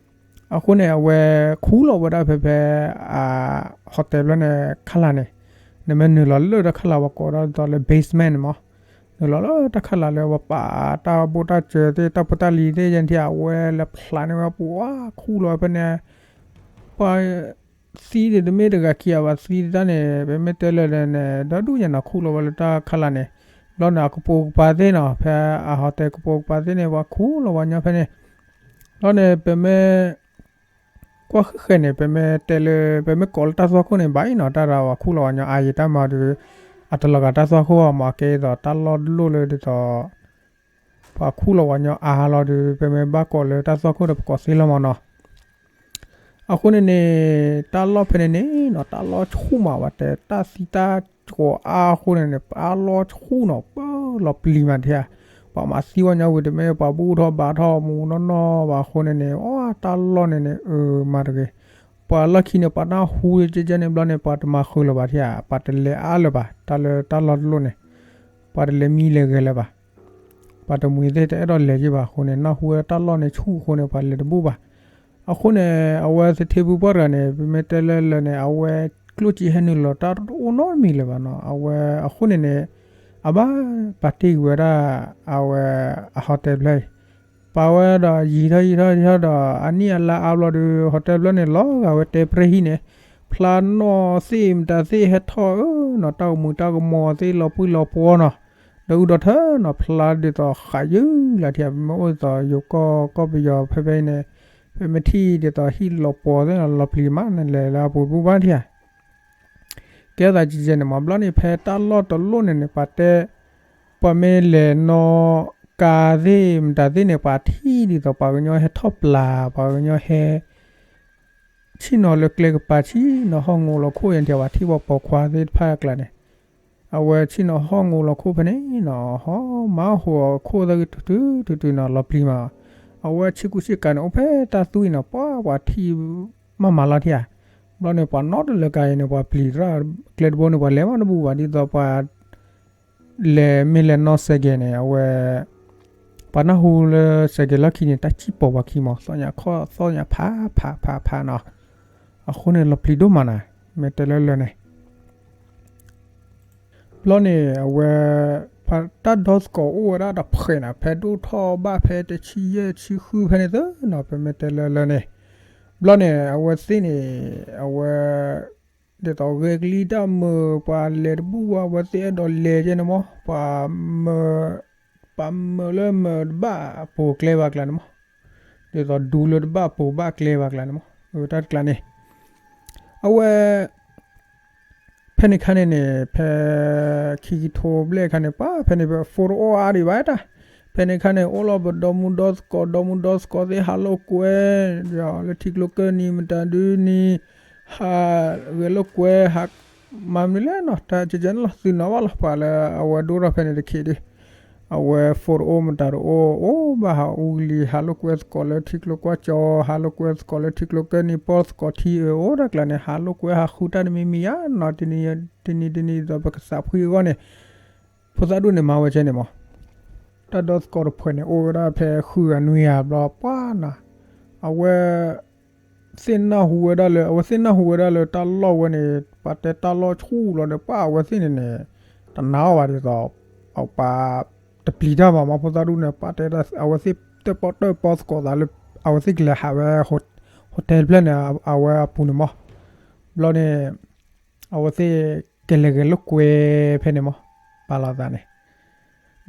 အဃိန့ၣ် အဝဲခူၣ်လီၤဝဲဒၣ်ဖဲဖဲ အ hotel ဘျီန့ၣ် ခလၢ်န့ၣ် နမ့ၢ်နုာ်လီၤလၢတၢ်ခလၢ်ဝဲကိးဒ်သိးလၢ basement န့ၣ်မး နုာ်လီၤလၢတၢ်ခလၢ်လၢပှၤပာ်တၢ်ဘိၣ်တၢ်စၢၤသ့ၣ် တၢ်ဖိတၢ်လံၤသ့ၣ်ယဲန့ၣ်ထံၣ် အဝဲလဲၤဖျးန့ၢ်ဝဲပူၤ ဝါခူၣ်လီၤဝဲဖဲန့ၣ် ပှၤ သံန့ၣ်တမ့ၢ်တဂၤခံဂၤဘၣ် သံတၢ်န့ၣ် ပမ့ၢ်တဲလၢာ်န့ၣ် ဒီဒူၣ်ညါနီၤ ခူၣ်လီၤဝဲလၢတၢ်ခလၢ်န့ၣ် ဘျီန့ၣ် အကပိာ်ကပၤသ့ၣ်နီၤ ဖဲအ hotel ကပိာ်ကပၤသ့ၣ်န့ၣ် ပှၤခူၣ်လီၤဝဲညီဖဲန့ၣ် ဘျီန့ၣ် ပမ့ၢ် ကွၢ်ဃဲဃဲန့ၣ် ပမ့ၢ်တဲလၢ ပမ့ၢ်ကိးလၢတၢ်သွၣ်ခိၣ်န့ၣ် ဘၣ်အံၤနီၤ တၢ်ရၤဝဲခူၣ်လီၤဝဲညီအါယံၤတၢ်မၤဒီး အတလီၤဂာ်တၢ်သွၣ်ခိၣ်အမး ကဲဒ်သိးတၢ်လီၢ်တလီၢ်လၢဒ်သိး ပှၤခူၣ်လီၤဝဲညီအါလီၤဒီး ပမ့ၢ်ဘၣ်ကိးလၢတၢ်သွၣ်ခိၣ်ဒီးပကိးသ့လီၤမးနီၤ အဃိန့ၣ်န့ၣ် တၢ်လီၢ်ဖဲန့ၣ်န့ၣ်နီၤ တၢ်လီၢ်ဆူၣ်မး ပှၤတဲတၢ်သံတၢ်ကိးအါအဃိန့ၣ်န့ၣ် တၢ်လီၢ်ဆူၣ်နီၤ ပၢလီၤပျံၤမးထံဧါ ပှၤမၤသံဝဲညီဝံၤတမ့ၢ် ပှၤဘူၣ်ထီၣ်ဘါထီၣ်မူးနီၢ်နီၢ်ဘၣ်အဃိန့ၣ်န့ၣ် အတၢ်လီၢ်န့ၣ်န့ၣ် အၢ မၤတဂ့ၤ ပှၤလီၢ်ခံန့ၣ် ပှၤနၢ်ဟူကဲကဲန့ၣ်ဘျီန့ၣ် ပှၤတမၤဃုာ်လၢၤဘၣ်ထံဧါ ပှၤတလဲၤအါလၢၤဘၣ် တၢ်လၢတၢ်လီၢ်တလီၢ်န့ၣ် ပှၤတလဲၤမံလဲၤဂဲၤလၢၤဘၣ် ပှၤတမှံၤသ့ၣ်တအဲၣ်ဒိးလဲၤက့ၤဘၣ်အဃိန့ၣ် နၢ်ဟူဝဲတၢ်လီၢ်န့ၣ်ဆူၣ်အဃိန့ၣ် ပှၤလဲၤတဘူၣ်ဘၣ် အဃိန့ၣ် အဝဲသထ့ဖုပှၢ်တဂၤန့ၣ် ပမ့ၢ်တဲလၢလၢာ်န့ၣ် အဝဲကျိၣ်စ့ဟဲနုာ်လီၤတၢ်တအိၣ်နီတမံၤလၢၤဘၣ်နီၤ အဝဲအဃိန့ၣ်န့ၣ် အဘၣ်ပာ်တ့ၢ်ကွံာ်ဝဲဒၣ် အဝဲအ hotel ဖျၢၣ်အံၤ ပာ်ဝဲဒီးယံာ်ထီၣ်ယံာ်ထီၣ်ယံာ်ထီၣ်ဒီး အနံၣ်အလါအါဘျီဒီး hotel ဖျၢၣ်န့ၣ် လီၤဂာ်ဝဲတဲပြဲဟံၣ်န့ၣ် ဖျါနီၣ်သ့ၣ်မတၤသ့ၣ်ဟဲထီၣ်အၢနီၤ တၢ်အိၣ်မူတၢ်ကမီၤသ့ၣ်လီၤပှံၢ်လီၤပှီၤနီၤ ဒီးအုၣ်ဒီးထၢနီၤ ဖျါဒ်သိးဃးယုၢ်လၢထံ ပမ့ၢ်အိၣ်ဒ်သိးယိၤကီၢ်ကီၢ်ပယီၤဖဲဖဲအံၤန့ၣ် ပမ့ၢ်ထံၣ်ဒ်သိးဟံၣ်လီၤပှီၤသ့ၣ်နီၤ လီၤပျံၤမးန့ၣ် လဲၤလၢအပူၤတဘူၣ်ဘၣ်ထံဧါ ကဲသးကဲကဲန့ၣ်မး ဘျီန့ၣ် ဖဲတၢ်လီၢ်တလီၢ်န့ၣ်န့ၣ် ပှၤတဲ ပှၤမ့ၢ်လဲၤနီၢ် ကါသ့ၣ်မတၤသ့ၣ်န့ၣ် ပှၤထံၣ်ဒ်သိးပှၤကညီဟဲထီၣ်ပျၢ် ပှၤကညီဟဲ ဆ့ၣ်နီၤလၢကျဲကပၤ ဆ့ၣ်နီၤဟီၣ်ငိလီၤခိၣ်ယဲၢ်ထံ ပှၤထံၣ်ပှၤပိာ်ခွါသ့ၣ်တဖၣ်အကျါန့ၣ် အဝဲဆ့ၣ်နီၤဟီၣ်ငိလီၤခိၣ်ဖဲန့ၣ်နီၤ ဟီၣ်မၤဟူးခိၣ်သၢဂ့ၤတုၤတုၤတုၤနီၤ လီၤပျံၤမး အဝဲဆ့ကူဆ့ကၤန့ၣ် အိၣ်ဖဲတၢ်သွံၣ်နီၤ ပှၤပှၤထံၣ်မးမးလီၤထံဧါ ဘျီန့ၣ် ပှၤနီတလၢကါအံၤန့ၣ် ပှၤပျံၤတရၣ်ကျဲတဘိန့ၣ် ပှၤလဲၤမးတဘူၣ်ဘၣ် ဒ်သိးပှၤ လဲၤမ့ၢ်လဲၤနီၢ်စဲးကဲးန့ၣ် အဝဲ ပှၤနၢ်ဟူလၢစဲးကဲးလီၢ်ခံန့ၣ် တၢ်စံၣ်ပိာ်ပှၤခံမး သီၣ်ညါခီၣ်သီၣ်ညါဖးဖးဖးဖးနီၤ အဃိန့ၣ် လီၤပျံၤဒိၣ်မးနၤ မ့ၢ်တဲလၢလၢာ်န့ၣ် ဘျီန့ၣ် အဝဲ တၢ်ဒီသကိးအိၣ်ဝဲဒၣ်တဖှဲးနၤ ဖဲဒိၣ်ထီၣ်ဘၣ်ဖဲတဆံယဲၢ်ဆံဃုဖဲန့ၣ်သ့နီၤ ပမ့ၢ်တဲလၢလၢာ်န့ၣ် ဘျီန့ၣ် အဝဲသ့ၣ်န့ၣ် အဝဲ ဒ်သိးဂဲၤကလံၤတၢ်မုာ် ပှၤလဲၤတဘူၣ်ဘၣ် အဝဲသ့ၣ်အဲၣ်ဒိးလဲၤကဲန့ၣ်မး ပှၤမုာ် ပာ်မၢလၢမၢတဘၣ်ပိာ်ကျဲဘၣ်ကျါန့ၣ်မး, ဒ်သိးဒူလၢတဘၣ်ပိာ်ဘၣ်ကျဲဘၣ်ကျါန့ၣ်မး, အတၢ်တကျါန့ၣ်, အဝဲ ဖဲန့ၣ်ခါန့ၣ်န့ၣ် ဖဲခံကထိဘျဲၣ်ခါန့ၣ် ပှၤဖဲန့ၣ် phone တအိၣ်အါဒံးဘၣ်တၢ်, ဖဲန့ၣ်ခါန့ၣ် အိၣ်လီၤပဒီမူဒီသကိး ဒီမူဒီသကိးသ့ၣ်ဟးလိာ်ကွဲ, လၢထံကျိကၢၢ်နံၤ မတၤဒုနံၤ ဟးဂဲၤလိာ်ကွဲ ဟးမၤမနုၤလဲၣ်နီၤ, တၢ်ကကဲန့ၣ်လီၤ သုနီၤဘၣ်လီၤ ပှၤလၢအဝဲဒိၣ်ထီၣ်ဖဲန့ၣ်တခ့ဒီး အဝဲ phone တအိၣ် မတၤတအိၣ် အိၣ်ဘၣ်ဟးအူကလံၤ ဟးလိာ်ကွဲသကိးလၢထံကျိကွၢ်ကၠီ, ဟးလိာ်ကွဲသကိးလၢထံကျိကၢၢ်နံၤ ပီၢ်သကိးထံအၢ အိၣ်တၢ်ကျါန့ၣ် ဟးလိာ်ကွဲဟးဃုတၢ်တမံၤမံၤဧါနီၤ, တနံၤတနံၤဒ်သိးပကစးဖှံအဂီၢ်န့ၣ်, ဖိသၣ်ဒိၣ်န့ၣ်မၤဝဲကဲန့ၣ်မး, တၢ်ဒီသကိးတဖှဲးန့ၣ် အိၣ်ဝဲဒၣ်ဖဲဃုဂၤနွံဂၤဘျီပှၢ်နီၤ, အဝဲ သ့ၣ်နၢ်ဟူဝဲဒၣ်လၢ အဝဲသ့ၣ်နၢ်ဟူဝဲဒၣ်လၢတၢ်လီၢ်ဝဲန့ၣ် ပှၤတဲတၢ်လီၢ်ဆူၣ်လီၤဒီး ပှၤအဝဲသ့ၣ်န့ၣ်န့ၣ် တနာ်အီၤဘၣ်ဒ်သိး အပှၤတပျံၤတၢ်ဘၣ်မး ဖိသၣ်ဒိၣ်န့ၣ် ပှၤတဲဒၣ် အဝဲသ့ၣ်တၢၣ်ပီၣ်တၢၣ်ပီသကိးသးလၢ အဝဲသ့ၣ်ကလဲၤဟးဝဲ hotel တဖျၢၣ်န့ၣ် အဝဲအပူၤန့ၣ်မး, ဘျီန့ၣ် အဝဲသ့ၣ်ကလဲၤဂဲၤလိာ်ကွဲဖဲန့ၣ်မး, ပာ်လီၤသးန့ၣ်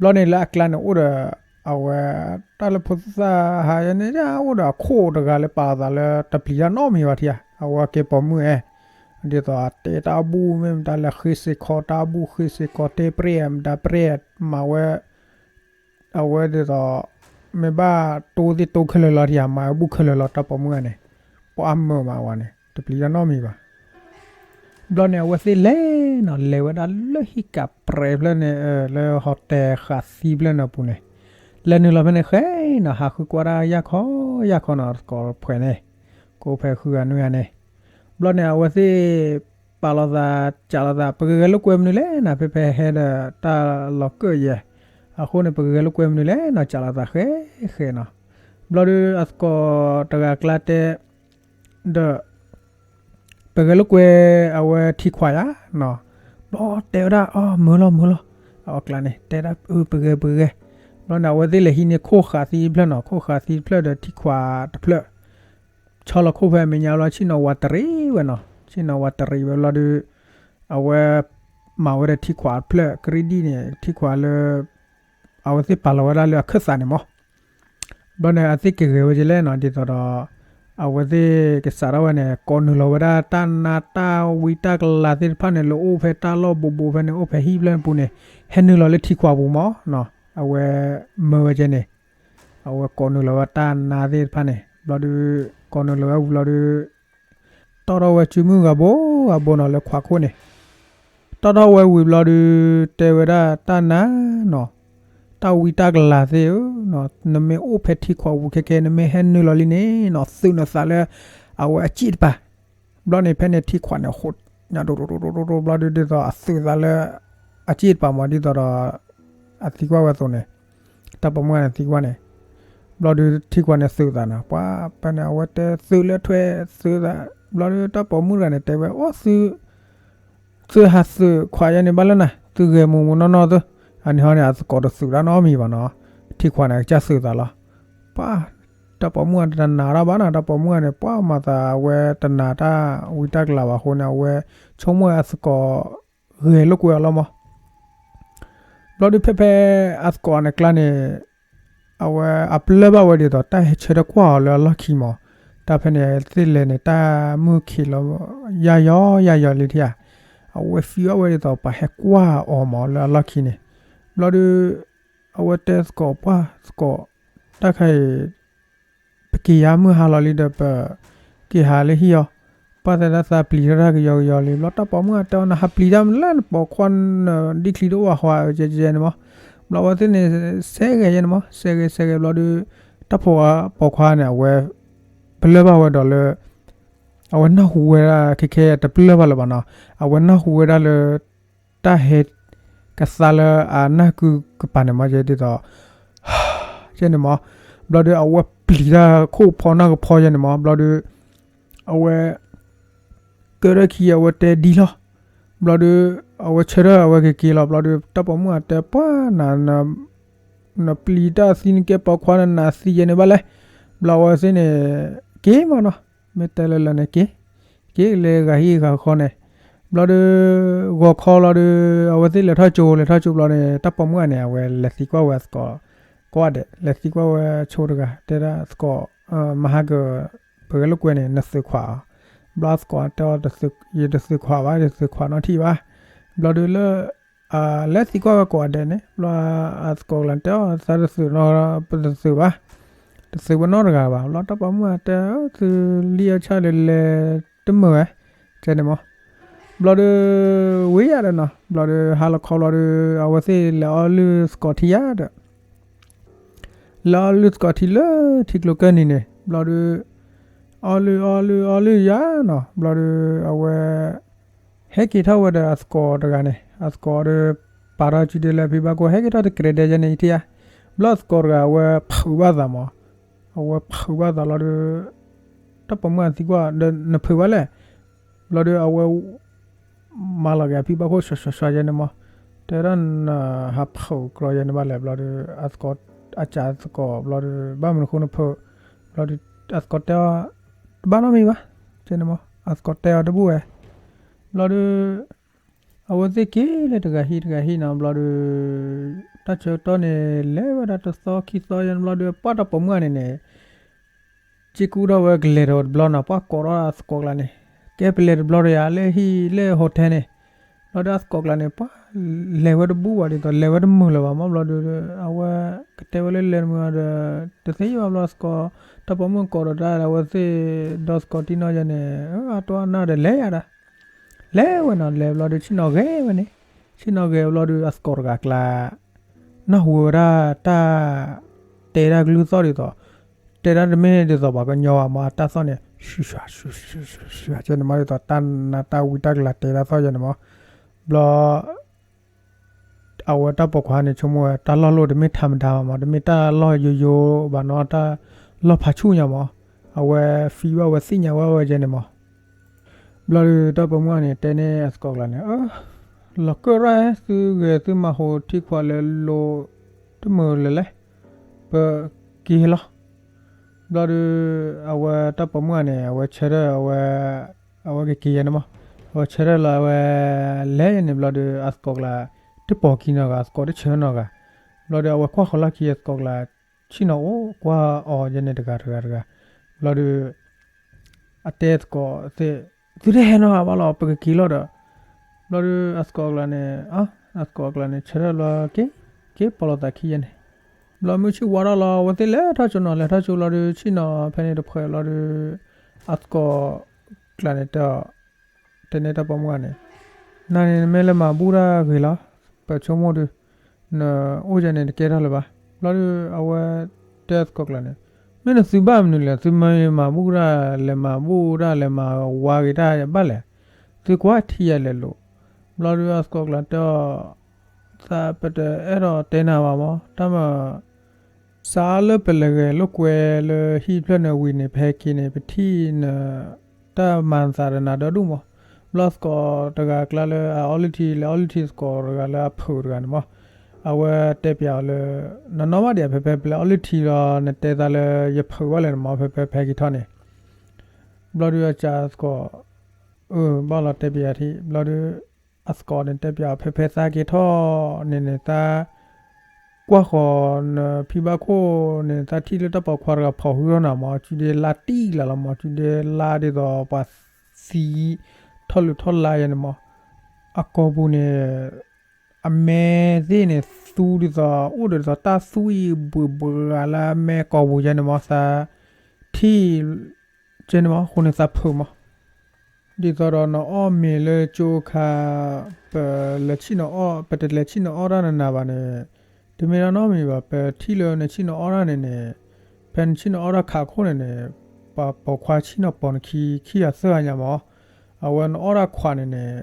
ဘျီန့ၣ်လၢအကျါန့ၣ်အိၣ်ဒီး အဝဲ တၢ်လၢဖိသၣ်ဟးယဲန့ၣ် အိၣ်ဒီးအခိၣ်တဂၤလၢပာ်လီၤသးလၢတပျံၤတၢ်နီတမံၤဘၣ်ထံဧါ, အဝဲကဲပိာ်မုၣ်အဲ, ဒ်သိးတဲတၢ်ဘူၣ်မ့ၢ်မတၤလဲၤဃ့စ့ၢ်ကီးတၢ်ဘူၣ် ဃ့စ့ၢ်ကီးတဲပြဲၢ်မတၤပြဲၢ် မၤဝဲ အဝဲဒ်သိး မ့ၢ်ဘၣ်တိသ့ၣ်တိခဲလၢာ်လီၤထံဧါ မၤဝဲဘူၣ်ခဲလၢာ်လီၤ တၢ်ပိာ်မုၣ်ဂၤန့ၣ်, ပှၤအါမၢမးဝဲန့ၣ် တပျံၤတၢ်နီတမံၤဘၣ်. ဘျီန့ၣ် အဝဲသ့ၣ်လဲၤနီၤ လဲၤဝဲဒၣ်လၢဟံၣ်ကးပြဲးဖျၢၣ်န့ၣ် လၢ hotel ဃာ်သံဖျၢၣ်န့ၣ်အပူၤန့ၣ်, လဲၤနုာ်လီၤဖဲန့ၣ်ဃဲနီၤ ဟးဃုကွၢ်တၢ်ယၢ်ခီယၢ်ခီနီၤ သကိးတဖှဲးန့ၣ်, ကိးဖဲဃုဂၤနွံဂၤန့ၣ်, ဘျီန့ၣ် အဝဲသ့ၣ် ပာ်လီၤသး စးလီၤသး ပကဂဲၤလိာ်ကွဲမနုၤလဲၣ်နီၤ ဖဲဖဲဟဲဒီးတၢ်လီၤကၢၣ်ယဲၢ်, အဃိန့ၣ် ပကဂဲၤလိာ်ကွဲမနုၤလဲၣ်နီၤ စးလီၤသးဃဲဃဲနီၤ, ဘျီဒီးအသကိးတဂၤကျါတဲ ဒီး ပဂဲၤလိာ်ကွဲအဝဲထံခွးယၤနီၤ, ဘျီတဲဝဲဒၣ် အီ မုာ်လီၤမုာ်လီၤ, အကျါန့ၣ် တဲဒၣ် အၢ ပဂဲၤပဂဲၤ, ဘျီန့ၣ် အဝဲသ့ၣ်လဲၤဟံးန့ၢ်ခိၣ်ဃာ်သံတဖျၢၣ်နီၤ ခိၣ်ဃာ်သံတဖျၢၣ်ဒီးထံခွးတဖျၢၣ်, ဆီလီၤခိၣ်ဖဲအမဲာ်ညါဘျီ ဆ့ၣ်နီၤဝးတရံးဝဲနီၤ ဆ့ၣ်နီၤဝးတရံးဝဲဘျီဒီး အဝဲ မၤဝဲဒီးထံခွးတဖျၢၣ် ကရံၣ်ဒံၣ်န့ၣ် ထံခွးလၢ အဝဲသ့ၣ်ပာ်လီၤဝဲဒၣ်လၢအခၢၣ်သးန့ၣ်မး ဘျီန့ၣ် အဝဲသ့ၣ်ကဂဲၤဝဲကလဲၣ်နီၤ ဒ်သိးဒီး အဝဲသ့ၣ်ကစးထီၣ်ဝဲန့ၣ် ကိးနုာ်လီၤဝဲဒၣ်တၢ်နါတၢ်ဝံတၢ်ကလၤသ့ၣ်တဖၣ်န့ၣ် လၢအိၣ်ဖဲတၢ်လီၢ်ဘူးဘူးဖဲန့ၣ် အိၣ်ဖဲဟံၣ်ဖျၢၣ်ပူၤန့ၣ် ဟဲနုာ်လီၤလၢထံခွးပူၤမး အဝဲမၢဝဲကဲန့ၣ် အဝဲကိးနုာ်လီၤဝဲတၢ်နါသ့ၣ်တဖၣ်န့ၣ် ဘျီဒီး ကိးနုာ်လီၤဝဲဝံၤဘျီဒီး တီၣ်ထီၣ်ဝဲစုမုၢ်ဂၤဘိဂၤဘိနီၤ လၢခွးခိၣ်န့ၣ် တီၣ်ထီၣ်ဝဲဝံၤဘျီဒီး တဲဝဲဒၣ်တၢ်နါနီၤ တၢ်ဝံတၢ်ကလၤသ့ၣ်ဧၢ, နမ့ၢ်အိၣ်ဖဲထံခွးပူၤခဲကဲ နမ့ၢ်ဟဲနုာ်လီၤလံန့ၣ်နီၤ သုးနသးလၢ အဝဲအစ့ၣ်တပၤ, ဘျီန့ၣ် ဖဲန့ၣ်ထံခွးန့ၣ် ဟိးညါဒိၣ်ဒိၣ်ဒိၣ်ဒိၣ်ဘျီဒီး ဒ်သိးအသုးသးလၢ အစ့ၣ်တပၤမး ဒ်သိးဒီး အသံကွၢ်ဝဲအသိးန့ၣ် တၢ်ပိာ်မုၣ်ဂၤန့ၣ်သံကွၢ်န့ၣ် ဘျီဒီးထံခွးန့ၣ်သုးသးနီၤ ပှၤဖဲန့ၣ် အဝဲတဲသုးလၢထွဲသုးသး ဘျီဒီးတၢ်ပိာ်မုၣ်တဂၤန့ၣ် တဲဝဲ အိၣ်သုး သုးဟးသုးခွးယဲန့ၣ်ဘၣ်လၢနၤ သုးဂဲၤမူးမူးနီၢ်နီၢ်သု, အန့ၣ်ဟီန့ၣ် အသကိးတသုးတၢ်နီတမံၤဘၣ်နီၤ, ထံခွးန့ၣ် ကစၢ်သုးသးလီၤ, ပှၤ တၢ်ပိာ်မုၣ်ဂၤတနာ်တၢ်ဘၣ်နီၤ တၢ်ပိာ်မုၣ်ဂၤန့ၣ် ပှၤမၤသးအဝဲတနာ်တၢ်ဝံတၢ်ကလၤဘၣ်အဃိန့ၣ် အဝဲဆိကမိၣ်အသကိး ဂဲၤလိာ်ကွဲအီၤလီၤမး ဘျီဒုးဖဲဖဲအသကိးန့ၣ်ကျါန့ၣ် အဝဲအပလၢၢ်ဘၣ်ဝဲဒ်သိး တၢ်ဟဲဆၢထၢၣ်ကွၢ်အီၤလၢအလီၢ်ခံမး, တၢ်ဖဲန့ၣ်သ့ၣ်လဲၤန့ၣ် တၢ်မုၢ်ခံးလီၤ ယၢ်ယီယၢ်ယီလံထံဧါ, အဝဲသံကွၢ်ဝဲဒ်သိး ပှၤဟဲကွၢ်အီၤမးလၢအလီၢ်ခံန့ၣ်, ဘျီဒုး အဝဲတဲသကိးပှၢ်သကိး တၢ်ခါအံၤ ပက့ၤယါမုၢ်ဟါလီၤလံဒီး ပက့ၤဟးလၢဟံၣ်အီၤ, ပှၢ်သဲဒၣ်သးပျံၤထီၣ်တၢ်ကယီကယီလံ ဘျီတၢ်ပိာ်မုၣ်ဂၤတဲအီၤ နဟးပျံၤတၢ်မနုၤလဲၣ် နပိာ်ခွါနဒံၣ်ချံတအိၣ်အဃိ ကဲကဲန့ၣ်မး, ဘျီအဝဲသ့ၣ်န့ၣ် စဲဂဲၤယဲန့ၣ်မး စဲဂဲၤစဲဂဲၤဘျီဒုး တၢ်ပိာ်ခွါန့ၣ် အဝဲ ပလၢၢ်ဘၣ်ဝဲဒီးလၢ အဝဲနၢ်ဟူဝဲဒၣ်ခဲခဲတပလၢၢ်ဘၣ်လၢၤဘၣ်နီၤ, အဝဲနၢ်ဟူဝဲဒၣ်လၢ တၢ်ဟဲကသါလၢအနၢ်ကုကပၤန့ၣ်မး ယဲဒ်သိး ယဲန့ၣ်မး, ဘျီဒုးအဝဲပျံၤတၢ်ခိၣ်ဖီနၢ်ကဖီယဲန့ၣ်မး ဘျီဒုး အဝဲ ကၢထီၣ်ခံအဝဲတဲဒ်လီၤ, ဘျီဒုး အဝဲဆၢထၢၣ်အဝဲကက့ၤလီၤ ဘျီဒုး တၢ်ပိာ်မုၣ်အတဲပှၢ်နၤ နပျံၤတၢ်သံနကဲပိာ်ခွါနနၤသံယဲန့ၣ်ဘၣ်လဲၣ်, ဘျီအဝဲသ့ၣ်န့ၣ် က့ၤမးနီၤ, မ့ၢ်တဲလၢလၢန့ၣ်က့ၤ, က့ၤလၢဂၤဟံၣ်ဂၤဃီန့ၣ်, ဘျီဒီး ဂီၤခီလီၤဒီး အဝဲသ့ၣ်လဲၤထီၣ်ကၠိ လဲၤထီၣ်ကၠိဘျီန့ၣ် တၢ်ပိာ်မုၣ်ဂၤန့ၣ် အဝဲလဲၤသံကွၢ်ဝဲအသကိး ကိးဂၤဒဲး လဲၤသံကွၢ်ဝဲဆိတဂၤ တဲဒၣ်သကိး မဟါကၢ ပဂဲၤလိာ်ကွဲန့ၣ် နသုးခွးအီၤ. ဘျီသကိးတဲအီၤ ယတသုးခွးဘၣ် ယတသုးခွးနီထံၣ်ဘၣ်. ဘျီဒီးလၢ လဲၤသံကွၢ်ဝဲကိးဂၤဒဲးန့ၣ် ဘျီအသကိးကျါတဲအီၤ သးတသုးနီ ပတသုးဘၣ်, တသုးပနီတဂၤဘၣ်. ဘျီတၢ်ပိာ်မုၣ်တဲ သုလံၣ်အဆၣ်လဲၤလဲၤတမုာ်ဝဲ ကဲန့ၣ်မး. ဘျီဒီး ဝံၤယၤဒီးနီၤ ဘျီဒီး ဟါလီၤခီဘျီဒီး အဝဲသ့ၣ်လဲၤအီလုၢ်သကိးထံယၤဒီး လဲၤအီလုၢ်သကိးထံလၢထံကျိကၢၢ်နံၤန့ၣ် ဘျီဒီး အီလုၢ်အီလုၢ်အီလုၢ်ယၤနီၤ ဘျီဒီး အဝဲ ဟဲက့ၤထီၣ်ဝဲဒီးအသကိးတဂၤန့ၣ် အသကိးဒီး ပာ်ထီၣ်စုဒ့လၢဖံဘၣ်ခိၣ် ဟဲက့ၤထီၣ်တကြဲးဒဲးယဲန့ၣ်အံၤထံဧါ. ဘျီအသကိးတဂၤ အဝဲဖုးဘၣ်သးမး, အဝဲဖုးဘၣ်သးလီၤဒီး တၢ်ပိာ်မုၣ်အသံကွၢ်ဒီး နဖုးဘၣ်လဲၣ်. ဘျီဒီးအဝဲ မၤလီၤက့ၤအဖံဘၣ်ခိၣ် ဆှၢဆှၢဆှၢယဲန့ၣ်မး, တဲဒၣ်နဟးဖုးကြီယဲန့ၣ်ဘၣ်လဲၣ်. ဘျီဒီး အသကိး အစးသကိး ဘျီဒီး ဘၣ်မနုၤဃိနဖုး, ဘျီဒီး အသကိးတဲအီၤ တဘၣ်နီတမံၤဘၣ်, ကဲန့ၣ်မး အသကိးတဲအီၤတဘူၣ်ဝဲ. ဘျီဒီး အဝဲသ့ၣ်က့ၤလၢတဂၤဟံၣ်တဂၤဟံၣ်နီၤ ဘျီဒီး တၢ်ဆၢကတီၢ်န့ၣ် လဲၤဝဲဒၣ်တသီခံသီယဲန့ၣ် ဘျီဒီး ပှၢ်တၢ်ပိာ်မုၣ်ဂၤန့ၣ်န့ၣ် စ့ကူထီၣ်ဝဲကလဲၤဒီးတဘျီနီၤ ပှၢ်ကိးထီၣ်အသကိးကျါန့ၣ် ကဲပလဲၤတဘျီဒီးယၤလၢဟံၣ်လၢဟိးထဲန့ၣ်, ဘျီဒီးအသကိးကျါန့ၣ် ပှၢ်လဲၤဝဲတဘူၣ်ဘၣ်ဒ်သိး လဲၤဝဲတမုာ်လၢၤဘၣ်မး ဘျီဒီး အဝဲကတဲဝဲလၢလဲၤတမုာ်ဒီး တသ့ဘၣ်ဘျီအသကိး တၢ်ပိာ်မုၣ်ကိးဒီးတၢ် အဝဲသ့ၣ်ဒီသကိးတံၢ်နီၢ်ယဲန့ၣ် အတအိၣ်အနၢ်ဒီးလဲၤယၤဒီး လဲၤဝဲနီၤ လဲၤဘျီဒီး ဆ့ၣ်နီၤဂဲၤဝဲန့ၣ်, ဆ့ၣ်နီၤဂဲၤဘျီဒီး အသကိးတဂၤကျါ နၢ်ဟူဝဲဒၣ်တၢ် တဲဒၣ်ကလုၢ်သီၣ်ဒ်သိး, တဲဒၣ်တမ့ၢ်ဒ်သိးပှၤကညီဘၣ်မး အတၢ်သီၣ်န့ၣ် ဆူၣ်ဆူၣ်ဆူၣ်ဆူၣ်ဆူၣ်ဆူၣ် ကဲန့ၣ်မး ဒ်သိးတၢ်နးတၢ်ဝံ တၢ်ကလၤတဲဒၣ်သီၣ်ယဲန့ၣ်မး, ဘျီ အဝဲတၢ်ပိာ်ခွါန့ၣ် ဆိကမိၣ်ဝဲ တၢ်လီၢ်လိၣ်တမ့ၢ်ထးမဒါဘၣ်မး တမ့ၢ်တၢ်လီၢ်ယိယိဘၣ်နီၤ တၢ်လီၢ်ဖးဆူၣ်ညါမး, အဝဲ feel ဘၣ်ဝဲ သ့ၣ်ညါဘၣ်ဝဲယဲန့ၣ်မး. ဘျီဒီးတၢ်ပိာ်မုၣ်န့ၣ် တဲန့ၢ်အသကိးကျါန့ၣ် လီၤကၢၣ်ရၣ် သုဂဲၤသုမၤဟိးထံခွးလဲၤလိာ် တမုာ်လၢၤလဲၣ်, ပက့ၤလီၤ. ဘျီဒီး အဝဲတၢ်ပိာ်မုၣ်န့ၣ် အဝဲဆၢထၢၣ် အဝဲ အဝဲကက့ၤယဲန့ၣ်မး, အဝဲဆၢထၢၣ်လီၤ အဝဲ လဲၤယဲန့ၣ် ဘျီဒီး အသကိးကျါ တပိာ်ခံနီတဂၤ အသကိးတဆၢနီတဂၤ, ဘျီဒီး အဝဲကွၢ်ဃီၤလီၢ်ခံ အသကိးကျါ ဆ့ၣ်နီၤအိၣ်ကွၢ်အီၤယဲန့ၣ် တဂၤတဂၤတဂၤ, ဘျီဒီး အတဲသကိးသ့ၣ် သုတဟဲနီတဂၤဘၣ်လီၤ ပကက့ၤလီၤဒီး, ဘျီဒီးအသကိးကျါန့ၣ် အသကိးကျါန့ၣ် ဆၢထၢၣ်ဘျီ က့ၤ က့ၤပိာ်လိာ်သးခံယဲန့ၣ်, ဘျီမုၢ်ဆ့ၣ်ဝါထီၣ်လီၤ အဝဲသ့ၣ်လဲၤထီၣ်ကၠိနီၤ လဲၤထီၣ်ကၠိလီၤဒီး ဆ့ၣ်နီၤဖဲန့ၣ်တဖှဲးလီၤဒီး အသကိးကျါန့ၣ် တဲန့ၢ်တၢ်ပိာ်မုၣ်ဂၤန့ၣ်, နၤန့ၣ် နမ့ၢ်လၢမၤဘူၣ်တၢ်ဂ့ၤလီၤ, ပဆိကမိၣ်ဒီး နအိၣ်ယဲန့ၣ် တကဲထီၣ်လၢၤဘၣ်. ဘျီဒီးအဝဲတဲသကိးကျါန့ၣ်, မ့ၢ်နသုဘၣ်မနုၤလဲၣ်, သုမ့ၢ်မၤဘူၣ်တၢ် လဲၤမၤဘူၣ်တၢ် လဲၤမၤဝါက့ၤတၢ်ဘၣ်လဲၣ်, သုကွၢ်ထံၣ်ယၤလဲၤလိာ်. ဘျီဒီးအသကိးကျါတဲအီၤ, သးပတအဲၣ်ဒိးတဲနၤဘၣ်မး, တၢ်မၤ စးလၢပလဲၤဂဲၤလိာ်ကွဲလၢဟံၣ်ဖျၢၣ်န့ၣ်ဝံၤန့ၣ် ပဟဲက့ၤန့ၣ် ပထံၣ်နတၢ်မၤသးဒီးနၤဒီဒူၣ်မး. ဘျီသကိးတဂၤအကျါလၢအအီလုၢ်ထံ လဲၤအီလုၢ်ထံသကိးတဂၤလၢအဖုးတဂၤန့ၣ်မး, အဝဲတဲပျးအီၤလၢ နနီၣ်ဘၣ်ဒံး ဖဲဖဲပလဲၤအီလုၢ်ထံလီၤ နတဲသးလၢယဖုးဘၣ်လဲၣ်န့ၣ်မး ဖဲဖဲဖဲက့ၤထီၣ်န့ၣ် ဘျီဒီးအစးသကိး အၢ ဘၣ်လီၤတဲပျးထံၣ် ဘျီဒီး အသကိးန့ၣ်တဲပျးအီၤ ဖဲဖဲသးက့ၤထီၣ်န့ၣ်န့ၣ် သး ကွၢ်ဃီၤနဖံဘၣ်ခိၣ်န့ၣ် သးထံၣ်လၢတၢ်ပိာ်ခွါတဂၤဖီၣ်ဟုထီၣ်နၤမး စုဒ့လါတံၢ်လၢ်လီၤမး စုဒ့လါဒ်သိးပှၤသံ ထီၣ်လုၢ်ထီၣ်လါယဲန့ၣ်မး အကိာ်ပူၤန့ၣ် အမဲသ့ၣ်န့ၣ် သူဒ်သိး အိၣ်ဒီးဒ်သိးတၢ်သူအံၤဘှံးဘှံးဂၤလၢအမဲကိာ်ပူၤယဲန့ၣ်မး သးထံၣ် ကဲန့ၣ်မး အဃိန့ၣ်သးဖုးမး ဒ်သိးဒီးနအီၣ်မ့ၤလၢကၠိခါ ပလဲၤဆံၣ်နအီၣ် ပတလဲၤဆံၣ်နအီၣ်တၢ်နနၤဘၣ်န့ၣ် တမ့ၢ်တၢ်နီတမံၤဘၣ် ပထံၣ်လၢနဆံၣ်နအီၣ်တၢ်န့ၣ်န့ၣ် ဖဲနဆံၣ်နအီၣ်တၢ်ခးခိၣ်န့ၣ်န့ၣ် ပှၤပိာ်ခွါဆံၣ်နီၤပိာ်နခံ ခံဂၤသၢဂၤညါမး အဝဲနအီၣ်တၢ်ခွးန့ၣ်န့ၣ်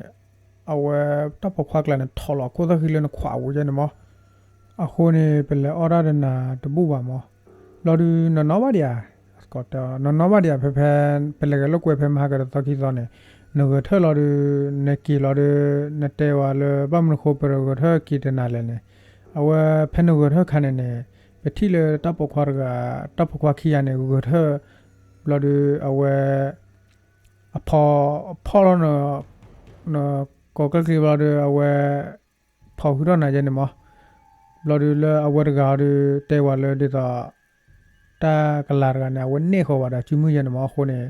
အဝဲတၢ်ပိာ်ခွါကျါန့ၣ် ထီၣ်လီၤခိၣ်သၣ်ဃံလၢနခွးအပူၤယဲန့ၣ်မး အဃိန့ၣ် ပလဲၤအီၣ်တၢ်ဒီးနၤတဘူၣ်ဘၣ်မး ဘျီဒုးနနီၣ်ဘၣ်ဒံးဧါ အသကိးတဲအီၤ နနီၣ်ဘၣ်ဒံးဧါ ဖဲဖဲ ပလဲၤဂဲၤလိာ်ကွဲဖဲမဟါကတသီခံသီန့ၣ် နဂဲၤထၢၣ်လီၤဒီး နက့ၤလီၤဒီး နတဲဝဲလၢဘၣ်မနုၤဃိပဂဲၤထၢၣ်က့ၤတနၤလဲၣ်န့ၣ် အဝဲဖဲနဂဲၤထၢၣ်ခါန့ၣ်န့ၣ် ပထံၣ်လၢတၢ်ပိာ်ခွါတဂၤ တၢ်ပိာ်ခွါခံဂၤန့ၣ် ဂဲၤထၢၣ် ဘျီဒီးအဝဲ အဖီ ဖီၣ်လီၤန ကိးကျၢၢ်ချံဘျီဒီး အဝဲ ဖီၣ်ဃုာ်ထီၣ်နၤယဲန့ၣ်မး. ဘျီဒီးလၢအဝဲတဂၤအီၤဒီး တဲဝဲလၢဒ်သိး တၢ်ကလၤတဂၤန့ၣ် အဝဲနဲၣ်ဃီၤဘၣ်ဒီးစုမုၢ်ယဲန့ၣ်မး. အဃိန့ၣ်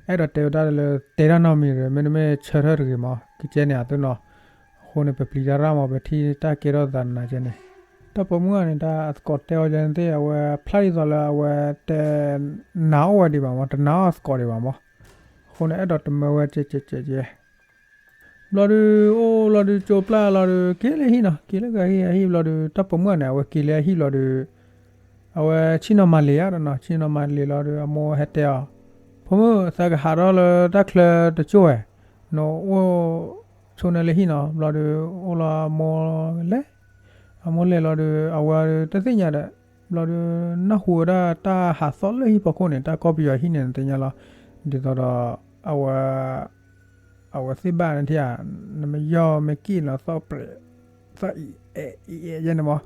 အဲၣ်ဒိးတဲဝဲဒၣ်လၢ တဲတၢ်နီတမံၤဒီး မ့တမ့ၢ်ဆၢထၢၣ်တဂ့ၤမး ကကဲန့ၣ်အသိးနီၤ. အဃိန့ၣ် ပပျံၤတၢ်ရၣ်မး ပထံၣ်တၢ်ကဲထီၣ်သးနၤကဲန့ၣ် တၢ်ပိာ်မုၣ်န့ၣ် တၢ်အသကိးတဲအီၤယဲန့ၣ်သ့ၣ် အဝဲဖျါဒ်သိးလၢအဝဲတနာ်အီၣ်ဝဲဒံးဘၣ်မး တနာ်အီၣ်အသကိးဒံးဘၣ်မး. အဃိန့ၣ် အဲၣ်ဒိးတမၢဝဲကဲကဲကဲကဲ ဘျီဒီး အိၣ်လီၤဒီး ကၠိပျၢ်လီၤဒီး က့ၤလၢဟံၣ်နီၤ က့ၤလၢဂၤဟံၣ်အဟံၣ်ဘျီဒီး တၢ်ပိာ်မုၣ်န့ၣ် အဝဲက့ၤလၢအဟံၣ်ဘျီဒီး အဝဲဆ့ၣ်နီၤမၤလံၤဧါဒီးနီၤ ဆ့ၣ်နီၤမၤလံၤလီၤဒီး အမိၢ်ဟဲတဲအီၤ, ဖိမုၣ် သးကဟးထီၣ်လၢတၢ်ချၢတကၠိၢ်ဝဲ, နအိၣ်ဆိန့ၣ်လၢဟံၣ်နီၤ. ဘျီဒီး အိၣ်လီၤအမိၢ်လဲၤ, အမိၢ်လဲၤလီၤဒီး အဝဲတသ့ၣ်ညါဒီး ဘျီဒီး နၢ်ဟူဝဲဒၣ်တၢ်ဟးသီၣ်လၢဟံၣ်ဖီခိၣ်န့ၣ် တၢ်ကီၢ်ပယီၤဟံၣ်န့ၣ် နသ့ၣ်ညါလီၤ. ဒ်သိးဒီး အဝဲ အဝဲသ့ၣ်ဘၣ်န့ၣ်ထံၣ်ဧါ, နမ့ၢ်ယီၢ်မ့ၢ်ကံၣ်လီၤသီၣ်ပြဲး, သီၣ်အံၤအဲၣ်အံၤအဲၣ်ယဲန့ၣ်မး.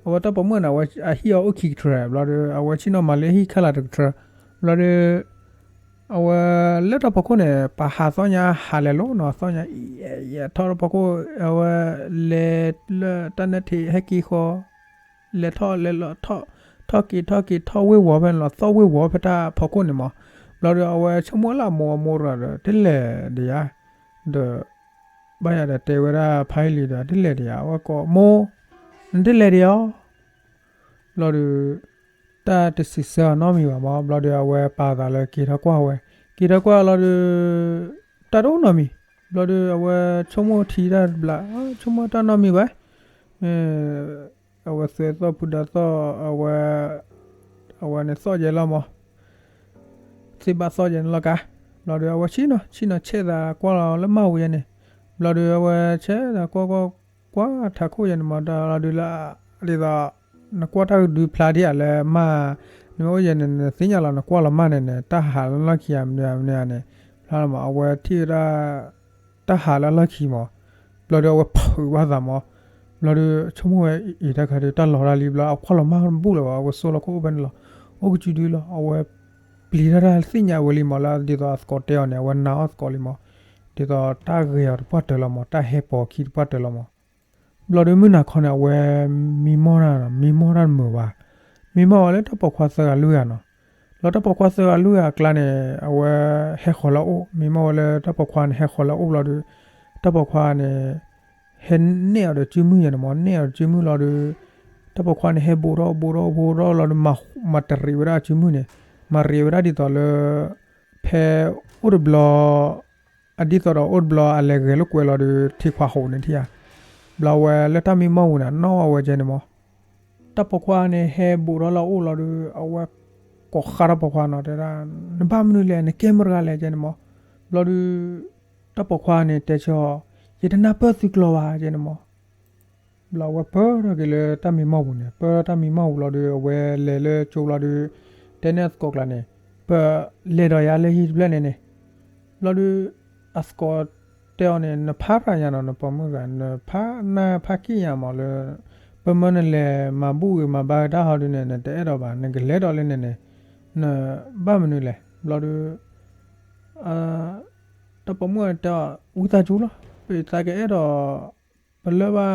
အဝဲတၢ်ပိာ်မုၣ်န့ၣ် အဝဲအဟံၣ်အီၤအိၣ်ခံကထြၢ ဘျီဒီး အဝဲဆ့ၣ်နီၤမၤလံၤဟံၣ်ခဲလၢာ်တကထြၢ, ဘျီဒီး အဝဲလၢတၢ်ဖီခိၣ်န့ၣ် ပှၤဟးသီၣ်ညါဟးလဲၤလိၤနီၤ သီၣ်ညါအံၤအဲၣ်ယဲထီၣ်တၢ်ဖီခိၣ် အဝဲလဲၤလၢတၢ်နဲၣ်ထံး ဟဲက့ၤဃီ လဲၤထီၣ်လဲၤလီၤထီၣ်, ထီၣ်က့ၤထီၣ်က့ၤထီၣ်ဝ့ၢ်ဝီၤဖဲန့ၣ်လီၤ သီၣ်ဝ့ၢ်ဝီၤဖဲတၢ်ဖီခိၣ်န့ၣ်မး. ဘျီဒီးအဝဲဆိကမိၣ်လၢအမိၢ်အမိၢ်တဂၤဒီး တလဲၤဒံးဧါ, ဒီး ဘၣ်ယၤဒီးတဲဝဲဒၣ်ဖးယံာ်လံဒီး တလဲၤဒံးဧါ အဝဲကိးမိၢ်, နတလဲၤဒံးဧါ ဘျီဒီး တၢ်တစံးဆၢအီၤနီတမံၤဘၣ်မး. ဘျီဒီးအဝဲပာ်သးလၢက့ၤထီၣ်ကွၢ်ဝဲ, က့ၤထီၣ်ကွၢ်လီၤဒီး တၢ်တအိၣ်နီတမံၤ, ဘျီဒီးအဝဲဆိကမိၣ်ထံတၢ်တဘျီ, ဆိကမိၣ်တၢ်နီတမံၤဘၣ်, အဝဲသွဲသီၣ်ဖုဒါသီၣ်, အဝဲန့ၣ်သီၣ်ယဲလီၤမး, သ့ၣ်ဘၣ်သီၣ်ယဲန့ၣ်လီၤကါ, ဘျီဒီးအဝဲဆ့ၣ်နီၤ ဆ့ၣ်နီၤဆဲးသးကွၢ်လီၤလၢမၢ်ပူၤယဲန့ၣ်, ဘျီဒီးအဝဲဆဲးသးကွၢ်ကွၢ်ကွၢ်ထးခိၣ်ယဲန့ၣ်မး ဒီးလီၤဒုးလၢ ဒ်သိး နကွၢ်တၢ်ကဒုဖျါဒံးဧါလၢမၢ်, နမ့ၢ်အိၣ်ယဲန့ၣ် နသ့ၣ်ညါလီၤ နကွၢ်လီၤမၢ်န့ၣ်န့ၣ် တၢ်ဟးလၢလီၢ်ခံဧါ မနုၤဧါမနုၤဧါန့ၣ်, ဖျါလီၤမး အဝဲထံၣ်ဝဲဒၣ် တၢ်ဟးလၢလီၢ်ခံမး, ဘျီဒီးအဝဲဖုးဘၣ်သးမး, ဘျီဒီးဆိကမိၣ်ဝဲအံၤတၢ်ခါဒီး တၢ်လီၤတၢ်လံဘျီ အကွၢ်လီၤမၢ်ဘူၣ်လၢၤဘၣ် အဝဲစိလီၤခိၣ်အိၣ်ဖဲန့ၣ်လီၤ, အိၣ်ကစုဒုလီၤ အဝဲ ပျံၤတၢ်တၢ်သ့ၣ်ညါဝဲလံမး လၢဒ်သိးအသကိးတဲအီၤန့ၣ် အဝဲနာ်အီၣ်သကိးလံမး, ဒ်သိးတၢ်ဂဲၤအီၤတပှၢ်တၢၢ်လီၤမး တၢ်ဟဲပိာ်အခံတပှၢ်တၢၢ်လီၤမး. ဘျီဒီးမုၢ်နၤခီန့ၣ် အဝဲမံမီၢ်တၢ်နီၤ မံမီၢ်တၢ်တမုာ်ဘၣ်, မံမီၢ်ဝဲလၢတၢ်ပိာ်ခွါသၢဂၤလွံၢ်ဂၤနီၤ, လီၤတၢ်ပိာ်ခွါသၢဂၤလွံၢ်ဂၤအကျါန့ၣ် အဝဲဟဲဃီၤလၢအအိၣ် မံမီၢ်ဝဲလၢတၢ်ပိာ်ခွါန့ၣ် ဟဲဃီၤလၢအအိၣ်ဘျီဒီး တၢ်ပိာ်ခွါန့ၣ် ဟဲနဲၣ်အီၤဒီးစုမုၢ်ယဲန့ၣ်မး နဲၣ်အီၤဒီးစုမုၢ်လီၤဒီး တၢ်ပိာ်ခွါန့ၣ် ဟဲဘူးထီၣ်ဘူးထီၣ်ဘူးထီၣ်လီၤဒီး မၤတရံးဝဲဒၣ်အစုမုၢ်န့ၣ်, မၤရံးဝဲဒၣ်ဒ်သိးလၢ ဖဲအိၣ်တဘျီ အဒ်သိးဒီးအိၣ်တဘျီအလဲၤဂဲၤလိာ်ကွဲလီၤဒီး ထံခွါဟိးန့ၣ်ထံၣ်ဧါ, ဘျီဝဲလၢတၢ်မံမီၢ်ပူၤန့ၣ် နီၣ်ဝဲကဲန့ၣ်မး, တၢ်ပိာ်ခွါန့ၣ် ဟဲဘူးထီၣ်လၢအအိၣ်လီၤဒီး အဝဲကိးဃါတၢ်ပိာ်ခွါနီၤ တဲဒၣ် နဘၣ်မနုၤလဲၣ် နကဲမတၤတဂၤလဲၣ်ကဲန့ၣ်မး, ဘျီဒီး တၢ်ပိာ်ခွါန့ၣ် တဲဆၢအီၤ ယတနၢ်ပၢၢ်သုကျိာ်ဘၣ်ကဲန့ၣ်မး ဘျီအဝဲပၢၢ်ထီၣ်က့ၤလၢတၢ်မံမီၢ်ပူၤန့ၣ် ပၢၢ်ထီၣ်တၢ်မံမီၢ်ပူၤလီၤဒီး အဝဲလဲၤလၢကၠိဘျီဒီး တဲန့ၢ်အသကိးကျါန့ၣ် ပလဲၤဒီးယၤလၢဟံၣ်တဖျၢၣ်န့ၣ်န့ၣ်, ဘျီဒီး အသကိးတဲအီၤန့ၣ် နဖးရၤညါနီၤ နပိာ်မုၣ်ဂၤ နဖးနၢ်ဖးက့ၣ်ညါမးလၢ ပမၢနလဲၤမၤဘူၣ်ဂ့ၤမၤဘါဂ့ၤတၢ်ဟီဒုန့ၣ် နတအဲၣ်ဒိးဘၣ် နကလဲၤဒီးလၢန့ၣ်န့ၣ် နဘၣ်မနုၤလဲၣ် ဘျီဒီး တၢ်ပိာ်မုၣ်တဲအီၤ ဝံသးစူၤလီၤ ပသးကအဲၣ်ဒိး ပလၢၢ်ဘၣ်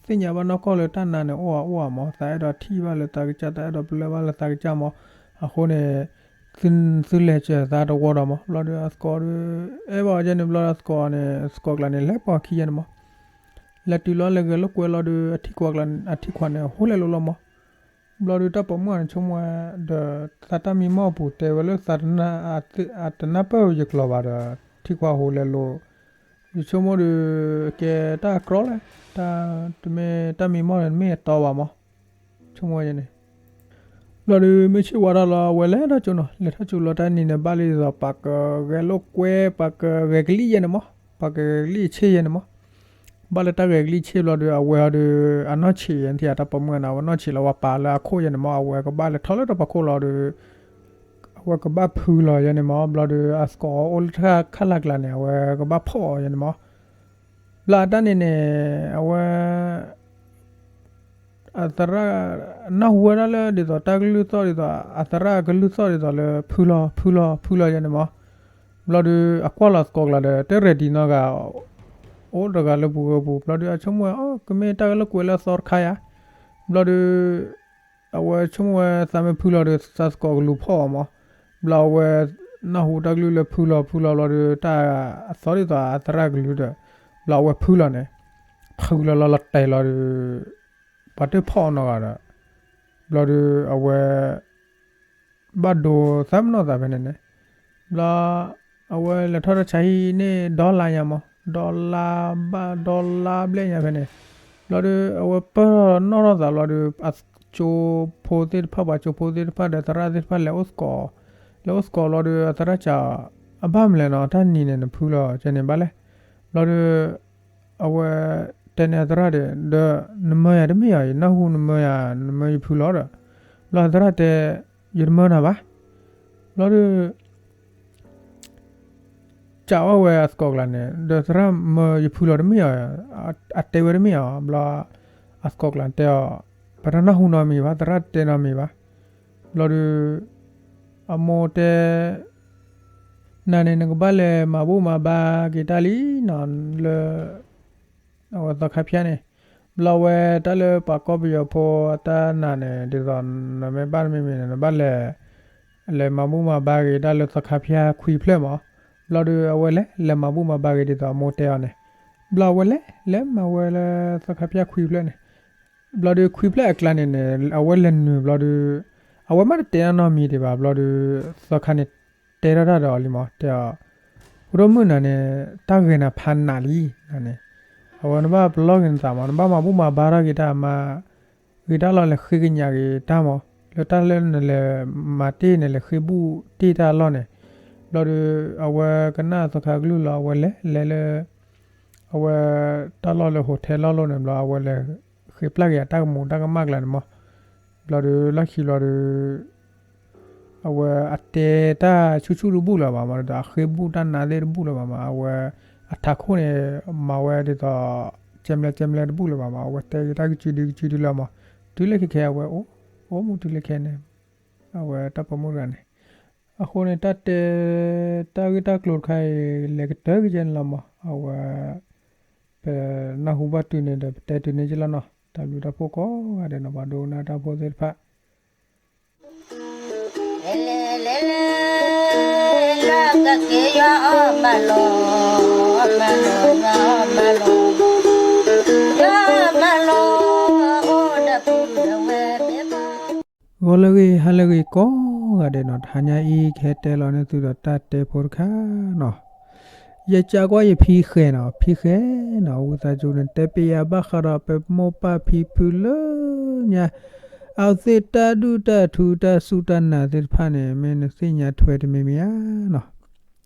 သ့ၣ်ညါဘၣ်နီၢ်ကီၢ်လၢတၢ်နါန့ၣ် အိၣ်ဧါအိၣ်ဧါမး သးအဲၣ်ဒိးထံၣ်ဘၣ်လၢသးကစၢ် သးအဲၣ်ဒိးပလၢၢ်ဘၣ်လၢသးကစၢ်မး အဃိန့ၣ် သုလဲၤစၢၤသးတဝီဒီးမး ဘျီဒီးအသကိးဒီး အဲၣ်ဘၣ်အီၤကဲန့ၣ်ဘျီဒီးအသကိးန့ၣ် အသကိးကျါန့ၣ် လဲၤပိာ်အခံယဲန့ၣ်မး လဲၤတုၤလီၤလဲၤဂဲၤလိာ်ကွဲလီၤဒီး အထံခွါန့ၣ် ဟိလဲၤလိာ်လီၤမး ဘျီဒီးတၢ်ပိာ်မုၣ်န့ၣ် ဆိကမိၣ်ဝဲ ဒီးသးတၢ်မံမီၢ်အပူၤတဲဝဲလၢသး အတနၢ်ပၢၢ်ယကျိာ်ဘၣ်ဒီး ထံခွါဟိလဲၤလိာ် ယဆိကမိၣ်ဒီး ကဲတၢ်ကြီလဲၣ် တၢ်တမ့ၢ်တၢ်မံမီၢ်န့ၣ် တမ့ၢ်အတီဘၣ်မး ဆိကမိၣ်ဝဲန့ၣ် ဘျီဒီးမ့ၢ်ဆ့ၣ်ဝါထီၣ်လီၤ အဝဲလဲၤထီၣ်ကၠိနီၤ လဲၤထီၣ်ကၠိလီၤတၢ်န့ၣ်န့ၣ် ဘၣ်လံဒ်သိး ပှၤကဂဲၤလိာ်ကွဲ ပှၤကဂဲၤကလံၣ်ယဲန့ၣ်မး ပှၤကဂဲၤကလံၣ်ဆ့ၣ်ယဲန့ၣ်မး ဘၣ်လၢတၢ်ဂဲၤကလံၣ်ဆ့ၣ်ဘျီဒီး အဝဲအီၤဒီး အနီၢ်ဆံးယဲန့ၣ်ထံၣ် တၢ်ပိာ်မုၣ်န့ၣ် အဝဲနီၢ်ဆံးလီၤ ဝဲပာ်လၢအခိၣ်ယဲန့ၣ်မး အဝဲကဘၣ်လဲၤထီၣ်လၢတၢ်ဖီခိၣ်လီၤဒီး အဝဲကဘၣ်ဖုလီၤယဲန့ၣ်မး ဘျီဒီးအသကိးအိၣ်လၢတၢ်ခၣ်လၢ်ကျါန့ၣ် အဝဲကဘၣ်ဖီၣ်အီၤယဲန့ၣ်မး ဘျီအတၢ်န့ၣ်န့ၣ် အဝဲ အသရၣ် နၢ်ဟူဝဲဒၣ်လၢဒ်သိးတၢ်ကလုၢ်သီၣ်ဒ်သိး အသရၣ်ကလုၢ်သီၣ်ဒ်သိးလၢ ဖုလီၤ ဖုလီၤ ဖုလီၤယဲန့ၣ်မး ဘျီဒီး အကွၢ်လီၤသကိးကျါဒီး တရဲၣ်ဒံးနီတဂၤ, အိၣ်တဂၤလၢပူၤဂၢၢ်ပူၤ, ဘျီဒီး အဆိကမိၣ်ဝဲ အ ကမ့ၢ်တၢ်ဂ့ၢ်လၢကွဲးလၢအသီတခါယၤ, ဘျီဒီး အဝဲဆိကမိၣ်ဝဲ သးမ့ၢ်ဖုလီၤဒီး သးသကိးကလူၤဖီၣ်အီၤမး, ဘျီအဝဲ နၢ်ဟူတၢ်ကလုၢ်လၢဖုလီၤဖုလီၤ ဘျီဒီး တၢ်အသီဒ်သိးအသရၣ်ကလုၢ်ဒီး ဘျီအဝဲဖုလီၤန့ၣ်, ဖုလီၤလီၤလီၤတဲာ်လီၤဒီး ပှၤတဖီၣ်နီတဂၤဒီး ဘျီဒီးအဝဲ ဘၣ်ဒိသးမနီၢ်သးဖဲန့ၣ်န့ၣ်, ဘျီ အဝဲလဲၤထီၣ်တၢ်ဆါဟံၣ်န့ၣ် ဒီလါညါမး, ဒီလါဘၣ်ဒီလါဘျဲၣ်ညါဖဲန့ၣ်, ဘျီဒီး အဝဲပၢၢ်ထီၣ်နီၣ်ထီၣ်သးဘျီဒီး အကၠိဖိသ့ၣ်တဖၣ် ပှၤကၠိဖိသ့ၣ်တဖၣ်ဒီး သရၣ်သ့ၣ်တဖၣ်လဲၤအိၣ်သကိး, လဲၤအိၣ်သကိးဘျီဒီး အသရၣ်စံး အဘၣ်မလဲၣ်နီၤ တၢ်နံၤန့ၣ် နဖုလီၤကဲန့ၣ်ဘၣ်လဲၣ်, ဘျီဒီး အဝဲတဲန့ၣ်အသရၣ်ဒီး ဒီးနမၢယၤတမ့ၢ်ဧါ, ယနၢ်ဟူနမၢယၤ နမၢယဖုလီၤဒီး, ဘျီအသရၣ်တဲ ယတမၢနၤဘၣ်, ဘျီဒီး စံးဝဲအသကိးကျါန့ၣ် ဒီးသရၣ်မၢယဖုလီၤတမ့ၢ်ဧါ, အတဲဝဲတမ့ၢ်ဧါ, ဘျီ အသကိးကျါတဲအီၤ ပတနၢ်ဟူနီတမံၤဘၣ်, သရၣ်တဲနီတမံၤဘၣ်, ဘျီဒီး အမိၢ်တဲ နၤန့ၣ် နကဘၣ်လဲၤမၤဘူၣ်မၤဘါက့ၤတၢ်လံနီၤ လၢ အဝဲသီခါဖၠါန့ၣ်, ဘျီဝဲတၢ်လၢပှၤကီၢ်ပယီၤဖိအတၢ်နာ်န့ၣ် ဒ်သိးနမ့ၢ်ဘၣ်တမံၤမံၤန့ၣ် နဘၣ်လဲၤ လဲၤမၤဘူၣ်မၤဘါက့ၤတၢ်လၢသီခါဖၠါခွံဖျၢၣ်မး, ဘျီဒီးအဝဲလဲၤ လဲၤမၤဘူၣ်မၤဘါက့ၤဒ်သိးအမိၢ်တဲအီၤန့ၣ်, ဘျီအဝဲလဲၤ လဲၤမၤဝဲလၢသီခါဖၠါခွံဖျၢၣ်န့ၣ်, ဘျီဒီးခွံဖျၢၣ်အကျါန့ၣ်န့ၣ် အဝဲလဲၤနုာ်ဘျီဒီး အဝဲမ့ၢ်တတဲတၢ်နီတမံၤဒံးဘၣ်, ဘျီဒီး သီခါန့ၣ် တဲထီၣ်တၢ်ဒီးအီၤလံမး, တဲအီၤ ဖိဒိၣ်မုၣ်နၤန့ၣ် တၢ်ဂဲၤနၤဖးနးလံ, နၤန့ၣ် အဝဲနဘၣ်ပလီၢ်က့ၤနသးမး, နဘၣ်မၤဘူၣ်မၤဘါထီၣ်က့ၤတၢ်မး, ဂ့ၤတၢ်လီၤ လဲၤဃ့ကညးက့ၤတၢ်မး, လၢတၢ်လၢနလဲၤမၤတ့ၢ်န့ၣ် လဲၤဃ့ဘူၣ်တ့ၢ်တၢ်အလီၢ်န့ၣ်, ဘျီဒီး အဝဲကနၣ်သီခါကလုၢ်လီၤ အဝဲလဲၤ လဲၤလၢ အဝဲ တၢ်လီၢ်လၢ hotel လီၢ်လီၤန့ၣ် ဘျီအဝဲလဲၤ ဃ့ပျၢ်က့ၤအတၢ်ကမူးတၢ်ကမၣ်ကျါန့ၣ်မး, ဘျီဒီးလီၢ်ခံဘျီဒီး အဝဲအတဲတၢ်ဆူၣ်ဆူၣ်တဘူၣ်လၢၤဘၣ်မး, ဒီးအဃ့ဘူၣ်တၢ်နါသ့ၣ်တဘူၣ်လၢၤဘၣ်မး, အဝဲအထးခိၣ်န့ၣ် မၤဝဲဒ်သိး ကဲမလဲကဲမလဲတဘူၣ်လၢၤဘၣ်မး, အဝဲတဲက့ၤတၢ်ကစုဒုကစုဒုလၢမး, တုၤလၢခဲခဲအဝဲအိၣ် အိၣ်မူတုၤလၢခဲန့ၣ်, အဝဲတၢ်ပိာ်မုၣ်တဂၤန့ၣ်, အဃိန့ၣ် တၢ်တဲ တၢ်ဂ့ၢ်တၢ်ကျိၤတခါအံၤ လဲၤကတၢၢ်ကယဲၢ်န့ၣ်လီၤမး, အဝဲ ပနၢ်ဟူဘၣ်တုၤန့ၣ်ဒီး ပတဲတုၤန့ၣ်က့လီၤနီၤ, တၢ်ဘျုးတၢ်ဖှိၣ်ကိးဂၤဒဲးနီၤ, ပှၤဒိကနၣ်တၢ်ဖိသ့ၣ်တဖၣ် ဂီၤလၢအဂ့ၤ ဟါလၢအဂ့ၤကိးဂၤဒဲးနီၤ, တဟါညါအံၤ ကဟဲတဲလီၤန့ၢ်သုဒီးတၢ်တဲဖိတခါနီၤ, ယကးကွၢ်ယဖံဃဲနီၤ, ဖံဃဲနီၤ, ဝံသးစူၤန့ၣ် တဲပျးယၤဘၣ်ဃးဒီး ပမိၢ်ပၢ်ဖံဖုလၢညါ အဝဲသ့ၣ်တၢ်ဒုၣ်တၢ်ထူတၢ်စူၢ်တၢ်နာ်သ့ၣ်တဖၣ်န့ၣ် မ့ၢ်နသ့ၣ်ညါထွဲတမံၤမံၤဧါနီၤ,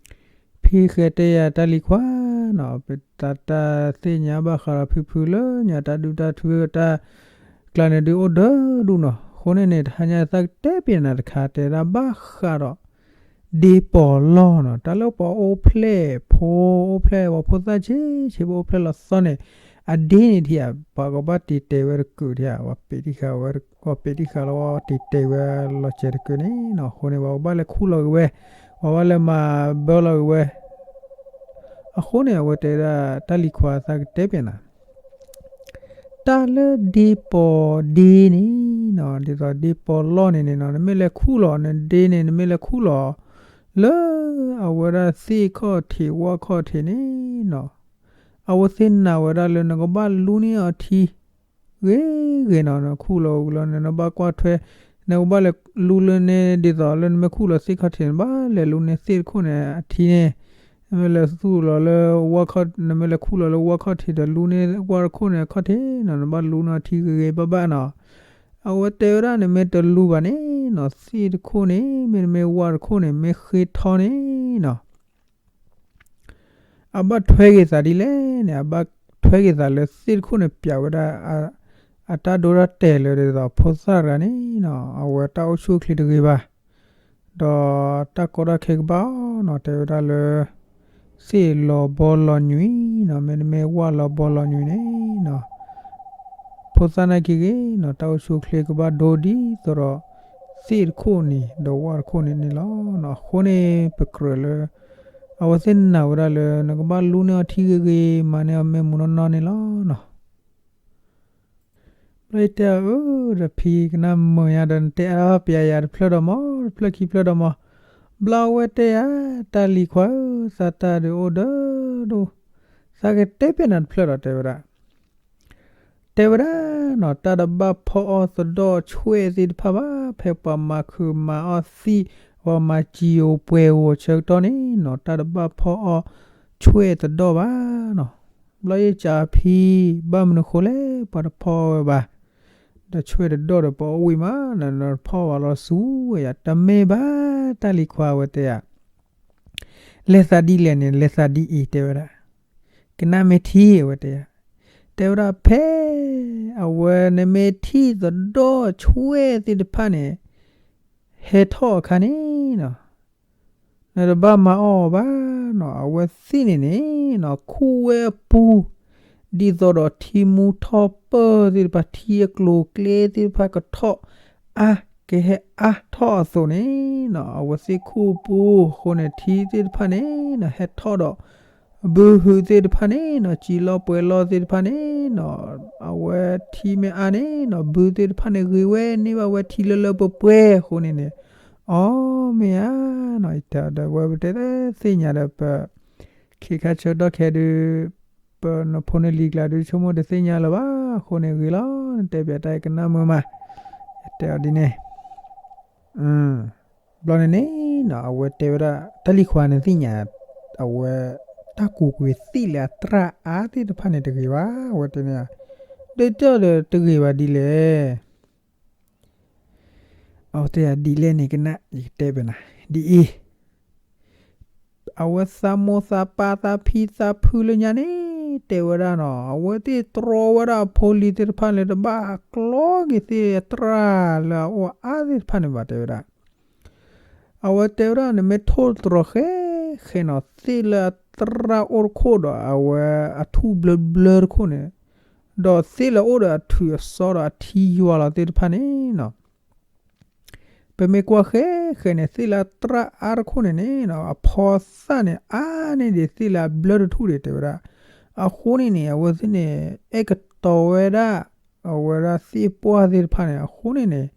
ဖံဃဲတဲယၤတၢ်လံၤခွါနီၤ, ပတၢ်သ့ၣ်ညါဘၣ်ဃးဒီးဖံဖုလၢညါ တၢ်ဒုၣ်တၢ်ထူတၢ်ကျါန့ၣ်ဒုးအိၣ်ဒၢဒူၣ်နီၤ, အဃိန့ၣ်န့ၣ် တဟါညါသးကတဲပျးနၤတခါ တဲဒၣ်ဘၣ်ဃးဒီး ဒ့ပီၤလီၢ်နီၤ, တၢ်လၢပှၤအိၣ်ဖျဲၣ်ဖိ အိၣ်ဖျဲၣ်ပှၤဖိသၣ်ဆံးဆံး ပှၤအိၣ်ဖျဲၣ်လီၤသီန့ၣ် အဒ့န့ၣ်ထံဧါ, ပှၤကဘၣ်တံာ်တဲာ်ဝဲတကုာ်ထံဧါ, ပှၤပ့းတံၢ်ဃာ်ဝဲ ပှၤပ့းတံၢ်ဃာ်လီၤဝဲတံာ်တဲာ်ဝဲလီၤစဲးတကုာ်န့ၣ်နီၤ, အဃိန့ၣ် ပှၤကဘၣ်လဲၤခူၣ်လီၤက့ၤဝဲ, ပှၤဘၣ်လဲၤမၤဘၢလီၤက့ၤဝဲ အဃိန့ၣ် အဝဲတဲဒၣ်တၢ်လံၤခွါသးကတဲပျးနၤ တၢ်လၢဒ့ပီၤဒ့န့ၣ်နီၤ, ဒ်သိးဒ့ပီၤလီၢ်န့ၣ်န့ၣ်နီၤ, နမ့ၢ်လဲၤခူၣ်လီၤ နဒ့န့ၣ် နမ့ၢ်လဲၤခူၣ်လီၤ လၢအဝဲဒၣ်သ့ၣ်ခီၣ်ထံးဝၣ်ခီၣ်ထံးန့ၣ်နီၤ, အဝဲသ့ၣ်နာ်ဝဲဒၣ်လၢနကဘၣ်လူန့ၢ်အီၤထံ ဂ့ၤဂ့ၤနီၤ, နခူၣ်လီၤဝံၤလီၤန့ၣ် နဘၣ်ကွၢ်ထွဲ, နကဘၣ်လဲၤလူလၢန့ၣ် ဒ်သိးလၢနမ့ၢ်ခူၣ်လီၤသ့ၣ်ခီၣ်ထံးန့ၣ် နဘၣ်လဲၤလူန့ၢ်သ့ၣ်တခိၣ်န့ၣ်အထံန့ၣ်, နမ့ၢ်လဲၤသူၣ်လီၤလၢဝၣ်ခီၣ်, နမ့ၢ်လဲၤခူၣ်လီၤလၢဝၣ်ခီၣ်ထံးဒီး လူန့ၢ်ဝၣ်တခိၣ်န့ၣ်အခီၣ်ထံးနီၤ, နဘၣ်လူန့ၢ်အီၤထံဂ့ၤဂ့ၤဘၣ်ဘၣ်နီၤ, အဝဲတဲဝဲဒၣ် နမ့ၢ်တလူဘၣ်န့ၣ်နီၤ, သ့ၣ်တခိၣ်န့ၣ် မ့တမ့ၢ်ဝၣ်တခိၣ်န့ၣ် မ့ၢ်ဃ့ထီန့ၣ်နီၤ အဘၣ်ထွဲက့ၤသးဒ်လဲၣ်န့ၣ်, အဘၣ်ထွဲက့ၤသးလၢသ့ၣ်တခိၣ်န့ၣ် ပျးဝဲဒၣ် အတၢ်ဒိတၢ်တဲာ်လၢဒ်သိးဖိသၣ်တဂၤန့ၣ်နီၤ, အဝဲတၢ်အိၣ်ဆူၣ်အိၣ်ချ့တဂ့ၤဘၣ်, ဒီးတၢ်ကီတၢ်ခဲကဘၣ်နီၤ, တဲဝဲဒၣ်လၢ သ့ၣ်လီၤဘီလီၤညွံးနီၤ, မ့တမ့ၢ်ဝၣ်လီၤဘီလီၤညွံးန့ၣ်နီၤ, ဖိသၣ်နာ်က့ဂ့ၤနီၤ, တၢ်အိၣ်ဆူၣ်အိၣ်ချ့ကဘၣ်ဒိဒ်သိးဒီး သ့ၣ်တခိၣ်န့ၣ် ဒီးဝၣ်တခိၣ်န့ၣ်န့ၣ်လီၤ. အဃိန့ၣ် ပကြၢးလၢ အဝဲသ့ၣ်နာ်ဝဲဒၣ်လၢ နကဘၣ်လူန့ၢ်အီၤထံဂ့ၤဂ့ၤ မၤန့ၢ်အီၤမ့ၢ်မူနီၢ်နီၢ်န့ၣ်လီၤနီၤ. ဘျီယတဲအီၤ အၢ ဒီးဖံကနၣ်မုာ်ညါဒီး နတဲအါပျးယၤတဖျၢၣ်ဒီးမီၤ တဖျၢၣ်ခံဖျၢၣ်ဒီးမီၤ. ဘျီအဝဲတဲယၤ တၢ်လံၤခွါဧၢ သးတၢ်ဒုးအိၣ်ဒီးဒိၣ် သးကတဲပျးနၤတဖျၢၣ်ဒီး တဲဝဲဒၣ် တဲဝဲဒၣ်နီၤ တၢ်တဘၣ်ဖီအီၣ်သဒီၣ်ဆွဲၣ်သ့ၣ်တဖၣ်ဘၣ်, ဖဲပှၤမၤခုးမၤအီၣ်သံၣ် ပှၤမၤစံာ်ဧိၤပှဲၤဧိၤအဆၢကတီၢ်န့ၣ်နီၤ တၢ်တဘၣ်ဖီအီၣ်ဆွဲၣ်သဒီၣ်ဘၣ်နီၤ. ဘျီယကးဖံ ဘၣ်မနုၤဃိလဲၣ် ပှၤတဖီဝဲဘၣ်, ဒီးဆွဲၣ်တဒီၣ်ဒီးပှၤအိၣ်ဝံၤမး နတဖီဘၣ်လီၤဆူဝဲယၤ တမ့ၢ်ဘၣ် တၢ်လံၤခွါ အဝဲတဲယၤ လဲၤသးဒ်လဲၣ်န့ၣ် လဲၤသးဒ်အံၤ တဲဝဲဒၣ်, ကနၣ်မ့ၢ်ထံ အဝဲတဲယၤ, တဲဝဲဒၣ်ဖဲ အဝဲနမ့ၢ်ထံၣ်သဒီၣ်ဆွဲၣ်သ့ၣ်တဖၣ်န့ၣ် ဟဲထီၣ်အခါန့ၣ်နီၤ နတဘၣ်မၤအီၣ်ဘၣ်နီၤ အဝဲသ့ၣ်န့ၣ်န့ၣ်နီၤ ခူၣ်ဝဲအပူၤ ဒ်သိးဒီးထံမူထီၣ်ပၢၢ်သ့ၣ်တဖၣ် ထံအကျိၤကျဲသ့ၣ်တဖၣ်ကထီၣ်အါ ကဟဲအါထီၣ်အသိးန့ၣ်နီၤ အဝဲသ့ၣ်ခူၣ်အပူၤအဃိန့ၣ် ထံသ့ၣ်တဖၣ်န့ၣ်နီၤ ဟဲထီၣ်ဒီး ဘုဟုသ့ၣ်တဖၣ်န့ၣ်နီၤ စံာ်လီၤပှဲၤလီၤသ့ၣ်တဖၣ်န့ၣ်နီၤ အဝဲထံမ့ၢ်အါန့ၣ်နီၤ ဘုသ့ၣ်တဖၣ်န့ၣ်ဂ့ၤဝဲန့ၢ်ဘၣ်ဝဲထံလၢလၢပှဲၤပှဲၤအဃိန့ၣ်န့ၣ် အီ မ့ၢ်ဧါနီၤ ယတဲဒီးဝဲပတဲသ့ၣ်ညါဒီး ပ ခ့ခါဆၢကတီၢ်ခဲဒုး ပနဖိနလံၤကျါဒုး ဆိကမိၣ်တသ့ၣ်ညါလၢၤဘၣ်အဃိန့ၣ်ဂ့ၤလီၤ နတဲပျးတၢ်အံၤကနၣ်မုာ်မး ယတဲအီၤဒ်န့ၣ် ဘျီန့ၣ်န့ၣ်နီၤ အဝဲတဲဝဲဒၣ် တၢ်လံၤခွါန့ၣ်သ့ၣ်ညါ အဝဲ တၢ်ကူးကွံာ်သ့ၣ်လၢအတြၢ်အါသ့ၣ်တဖၣ်န့ၣ်တဂ့ၤဘၣ် အဝဲတဲန့ၣ် ဒ်တဲအီၤဒီးတဂ့ၤဘၣ်ဒ်လဲၣ် အဝဲတဲယၤဒ်လဲၣ်န့ၣ်ကနၣ် ယကတဲပျးနၤ ဒ်အံၤ အဝဲသးမိၢ်သးပၢ်သးဖံသးဖုလၢညါန့ၣ် တဲဝဲဒၣ်နီၤ အဝဲသ့ၣ်တြီဝဲဒၣ်အဖိလံၤသ့ၣ်တဖၣ်လၢ တဘၣ်ကျီက့ၤသ့ၣ်အတြၢ်လၢအအိၣ်အါသ့ၣ်တဖၣ်န့ၣ်ဘၣ် တဲဝဲဒၣ် အဝဲတဲဝဲဒၣ် နမ့ၢ်ထိၣ်တြီၤဃဲဃဲနီၤ သ့ၣ်လၢအတြၢ်အိၣ်တခိၣ်ဒီး အဝဲအထူၣ်ဘျၢဘျၢတခိၣ်န့ၣ် ဒီးသ့ၣ်လၢအအိၣ်ဒီးအထုးအစီဒီးအထံယွၤလီၤသ့ၣ်တဖၣ်န့ၣ်နီၤ ပမ့ၢ်ကွၢ်ဃဲဃဲန့ၣ် သ့ၣ်လၢအတြၢ်အါတခိၣ်န့ၣ်န့ၣ်နီၤ အဖီသၣ်န့ၣ် အါန့ၢ်ဒံးသ့ၣ်လၢအဘျၢတထူၣ်ဒံး တဲဝဲဒၣ်. အဃိန့ၣ်န့ၣ် အဝဲသ့ၣ်န့ၣ် အဲၣ်ကတီၤဝဲဒၣ် အဝဲဒၣ်သ့ၣ်ပှၢ်သ့ၣ်တဖၣ်န့ၣ် အဃိန့ၣ်န့ၣ်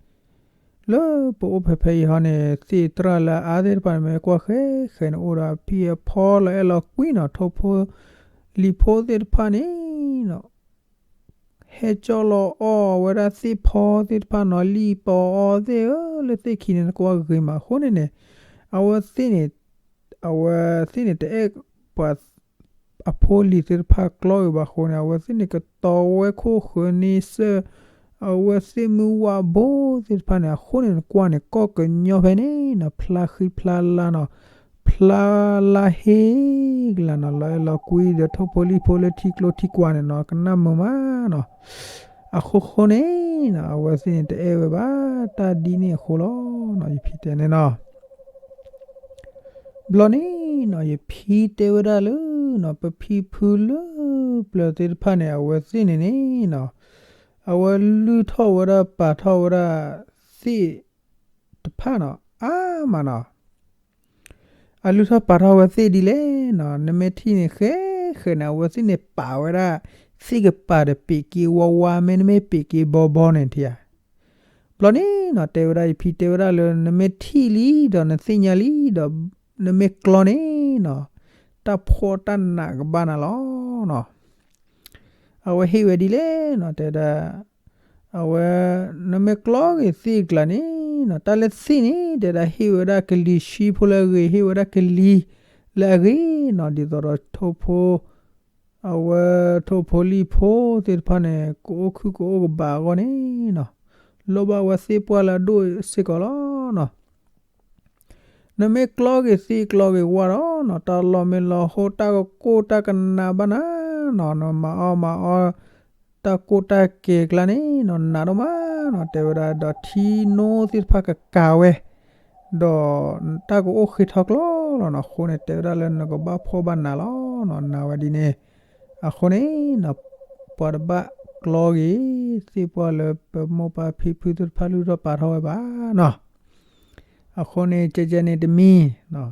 လၢပအိၣ်ဖဲဖဲအံၤဟီန့ၣ် သ့ၣ်တြၢ်လၢအါသ့ၣ်တဖၣ်န့ၣ် မ့ၢ်ကွၢ်ဃဲဃဲန့ၣ် အိၣ်ဒီးအဖံအဖီလီၤအဲၣ်လီၤကွံနီၤ ထိၣ်ဖိလံၤဖိသ့ၣ်တဖၣ်န့ၣ်နီၤ ဟဲကၠီလီၤအီၣ်ဝဲဒၣ်သ့ၣ်ဖီသ့ၣ်တဖၣ်နီၤ လံၣ်ပီအီသ့ၣ်ဧၢ လၢသ့ၣ်ခံန့ၣ် နကွၢ်ဂ့ၤမး အဃိန့ၣ်န့ၣ် အဝဲသ့ၣ်န့ၣ် အဝဲသ့ၣ်န့ၣ် တအဲၣ်ပှၤအဖိလံၤသ့ၣ်တဖၣ်ကျီဂ့ၤဘၣ်အဃိန့ၣ် အဝဲသ့ၣ်န့ၣ် ကတီၤဝဲခိၣ်ဃၢၤန့ဆၢၣ် အဝဲသ့ၣ်မုၢ်ဝးဘိသ့ၣ်တဖၣ်န့ၣ် အဃိန့ၣ် နကွၢ်န့ၣ် ကီၢ်ကညီဖဲန့ၣ်နီၤ ဖျါဃံဖျါလၤနီၤ ဖျါလါဟ့ကလၤနီၤ လီၤအဲၣ်လီၤကွံဒီးထိၣ်ဖိလံၣ်ဖိလၢထံကျိထံကွာ်န့ၣ်နီၤ ကနၣ်မုာ်မးနီၤ အဃိဃိန့ၣ်နီၤ အဝဲသ့ၣ်န့ၣ် တအဲၣ်ဝဲဘၣ် တၢ်ဒ်န့ၣ်အဃိလီၤနီၤ ယဖံတဲန့ၣ်နီၤ ဘျီန့ၣ်နီၤ ယဖံတဲဝဲဒၣ်လၢနီၤ ပဖံဖုလၢပျၢၤသ့ၣ်တဖၣ်န့ၣ် အဝဲသ့ၣ်န့ၣ်န့ၣ်နီၤ အဝဲလုၢ်ထီၣ်ဝဲဒၣ်ပာ်ထီၣ်ဝဲဒၣ် သ့ၣ်တဖၣ်နီၤ အါမးနီၤ အလုၢ်ထီၣ်ပာ်ထီၣ်ဝဲသ့ၣ်ဒ်လဲၣ်နီၤ နမ့ၢ်ထံၣ်န့ၣ် ဃဲဃဲန့ၣ် အဝဲသ့ၣ်န့ၣ်ပာ်ဝဲဒၣ် သ့ၣ်ကပၤဒီးပ့းက့ဝါဝါ မ့တမ့ၢ်ပ့းက့ဘီဘီန့ၣ်ထံဧါ ဘျီန့ၣ်နီၤ တဲဝဲဒၣ် ယဖံတဲဝဲဒၣ်လၢ နမ့ၢ်ထံၣ်လံဒီးနသ့ၣ်ညါလံဒီး နမ့ၢ်ကျီန့ၣ်နီၤ တၢ်ဖှီၣ်တၢ်နးကဘၣ်နၤလီၤနီၤ အဝဲဟ့ၣ်ဝဲဒ်လဲၣ်နီၤ တဲဒၣ် အဝဲ နမ့ၢ်ကျီဂ့ၤသ့ၣ်ကျါန့ၣ်နီၤ တၢ်လၢသ့ၣ်န့ၣ် တဲဒၣ်ဟ့ၣ်ဝဲဒၣ်ကလံၤဆှံဖိလၢအဂ့ၤ ဟ့ၣ်ဝဲဒၣ်ကလံၤလၢအဂ့ၤနီၤ ဒ်သိးဒီးထိၣ်ဖိ အဝဲထိၣ်ဖိလံၣ်ဖိသ့ၣ်တဖၣ်န့ၣ် ကအိၣ်ခုၣ်ကအိၣ်ကဘၣ်အဂီၢ်န့ၣ်နီၤ လိၣ်ဘၣ်ဝဲသ့ၣ်ပှၢ်လၢအဒိၣ်စ့ၢ်ကီးလီၤနီၤ နမ့ၢ်ကျီဂ့ၤသ့ၣ်ကျီဂ့ၤဝါဒီးနီၤ တၢ်လီၤမ့ၢ်လီၤဟိ တၢ်ကကိၢ်တၢ်ကနးဘၣ်နၤနီၤ နမၤအီၣ်မၤအီ တၢ်ကိၢ်တၢ်ကဲၤကျါန့ၣ်နီၤ နးဒိၣ်မးနီၤ တဲဝဲဒၣ် ဒီးထံနိသ့ၣ်တဖၣ်ကကၤဝဲ ဒီးတၢ်ကအိၣ်ဃ့ထီၣ်ကျီလီၤနီၤ အဃိန့ၣ် တဲဝဲဒၣ်လၢနကဘၣ်ဖှီၣ်ဘၣ်နးလီၤနီၤ နးဝဲဒ်န့ၣ် အဃိန့ၣ်နီၤ ပှၤတဘၣ်ကျီဂ့ၤ သ့ၣ်ပှၢ်လၢပမိၢ်ပၢ်ဖံဖုသ့ၣ်တဖၣ်လုၢ်ထီၣ်ပာ်ထီၣ်ဝဲဘၣ်နီၤ အဃိန့ၣ် ကဲကဲန့ၣ်တမံၤနီၤ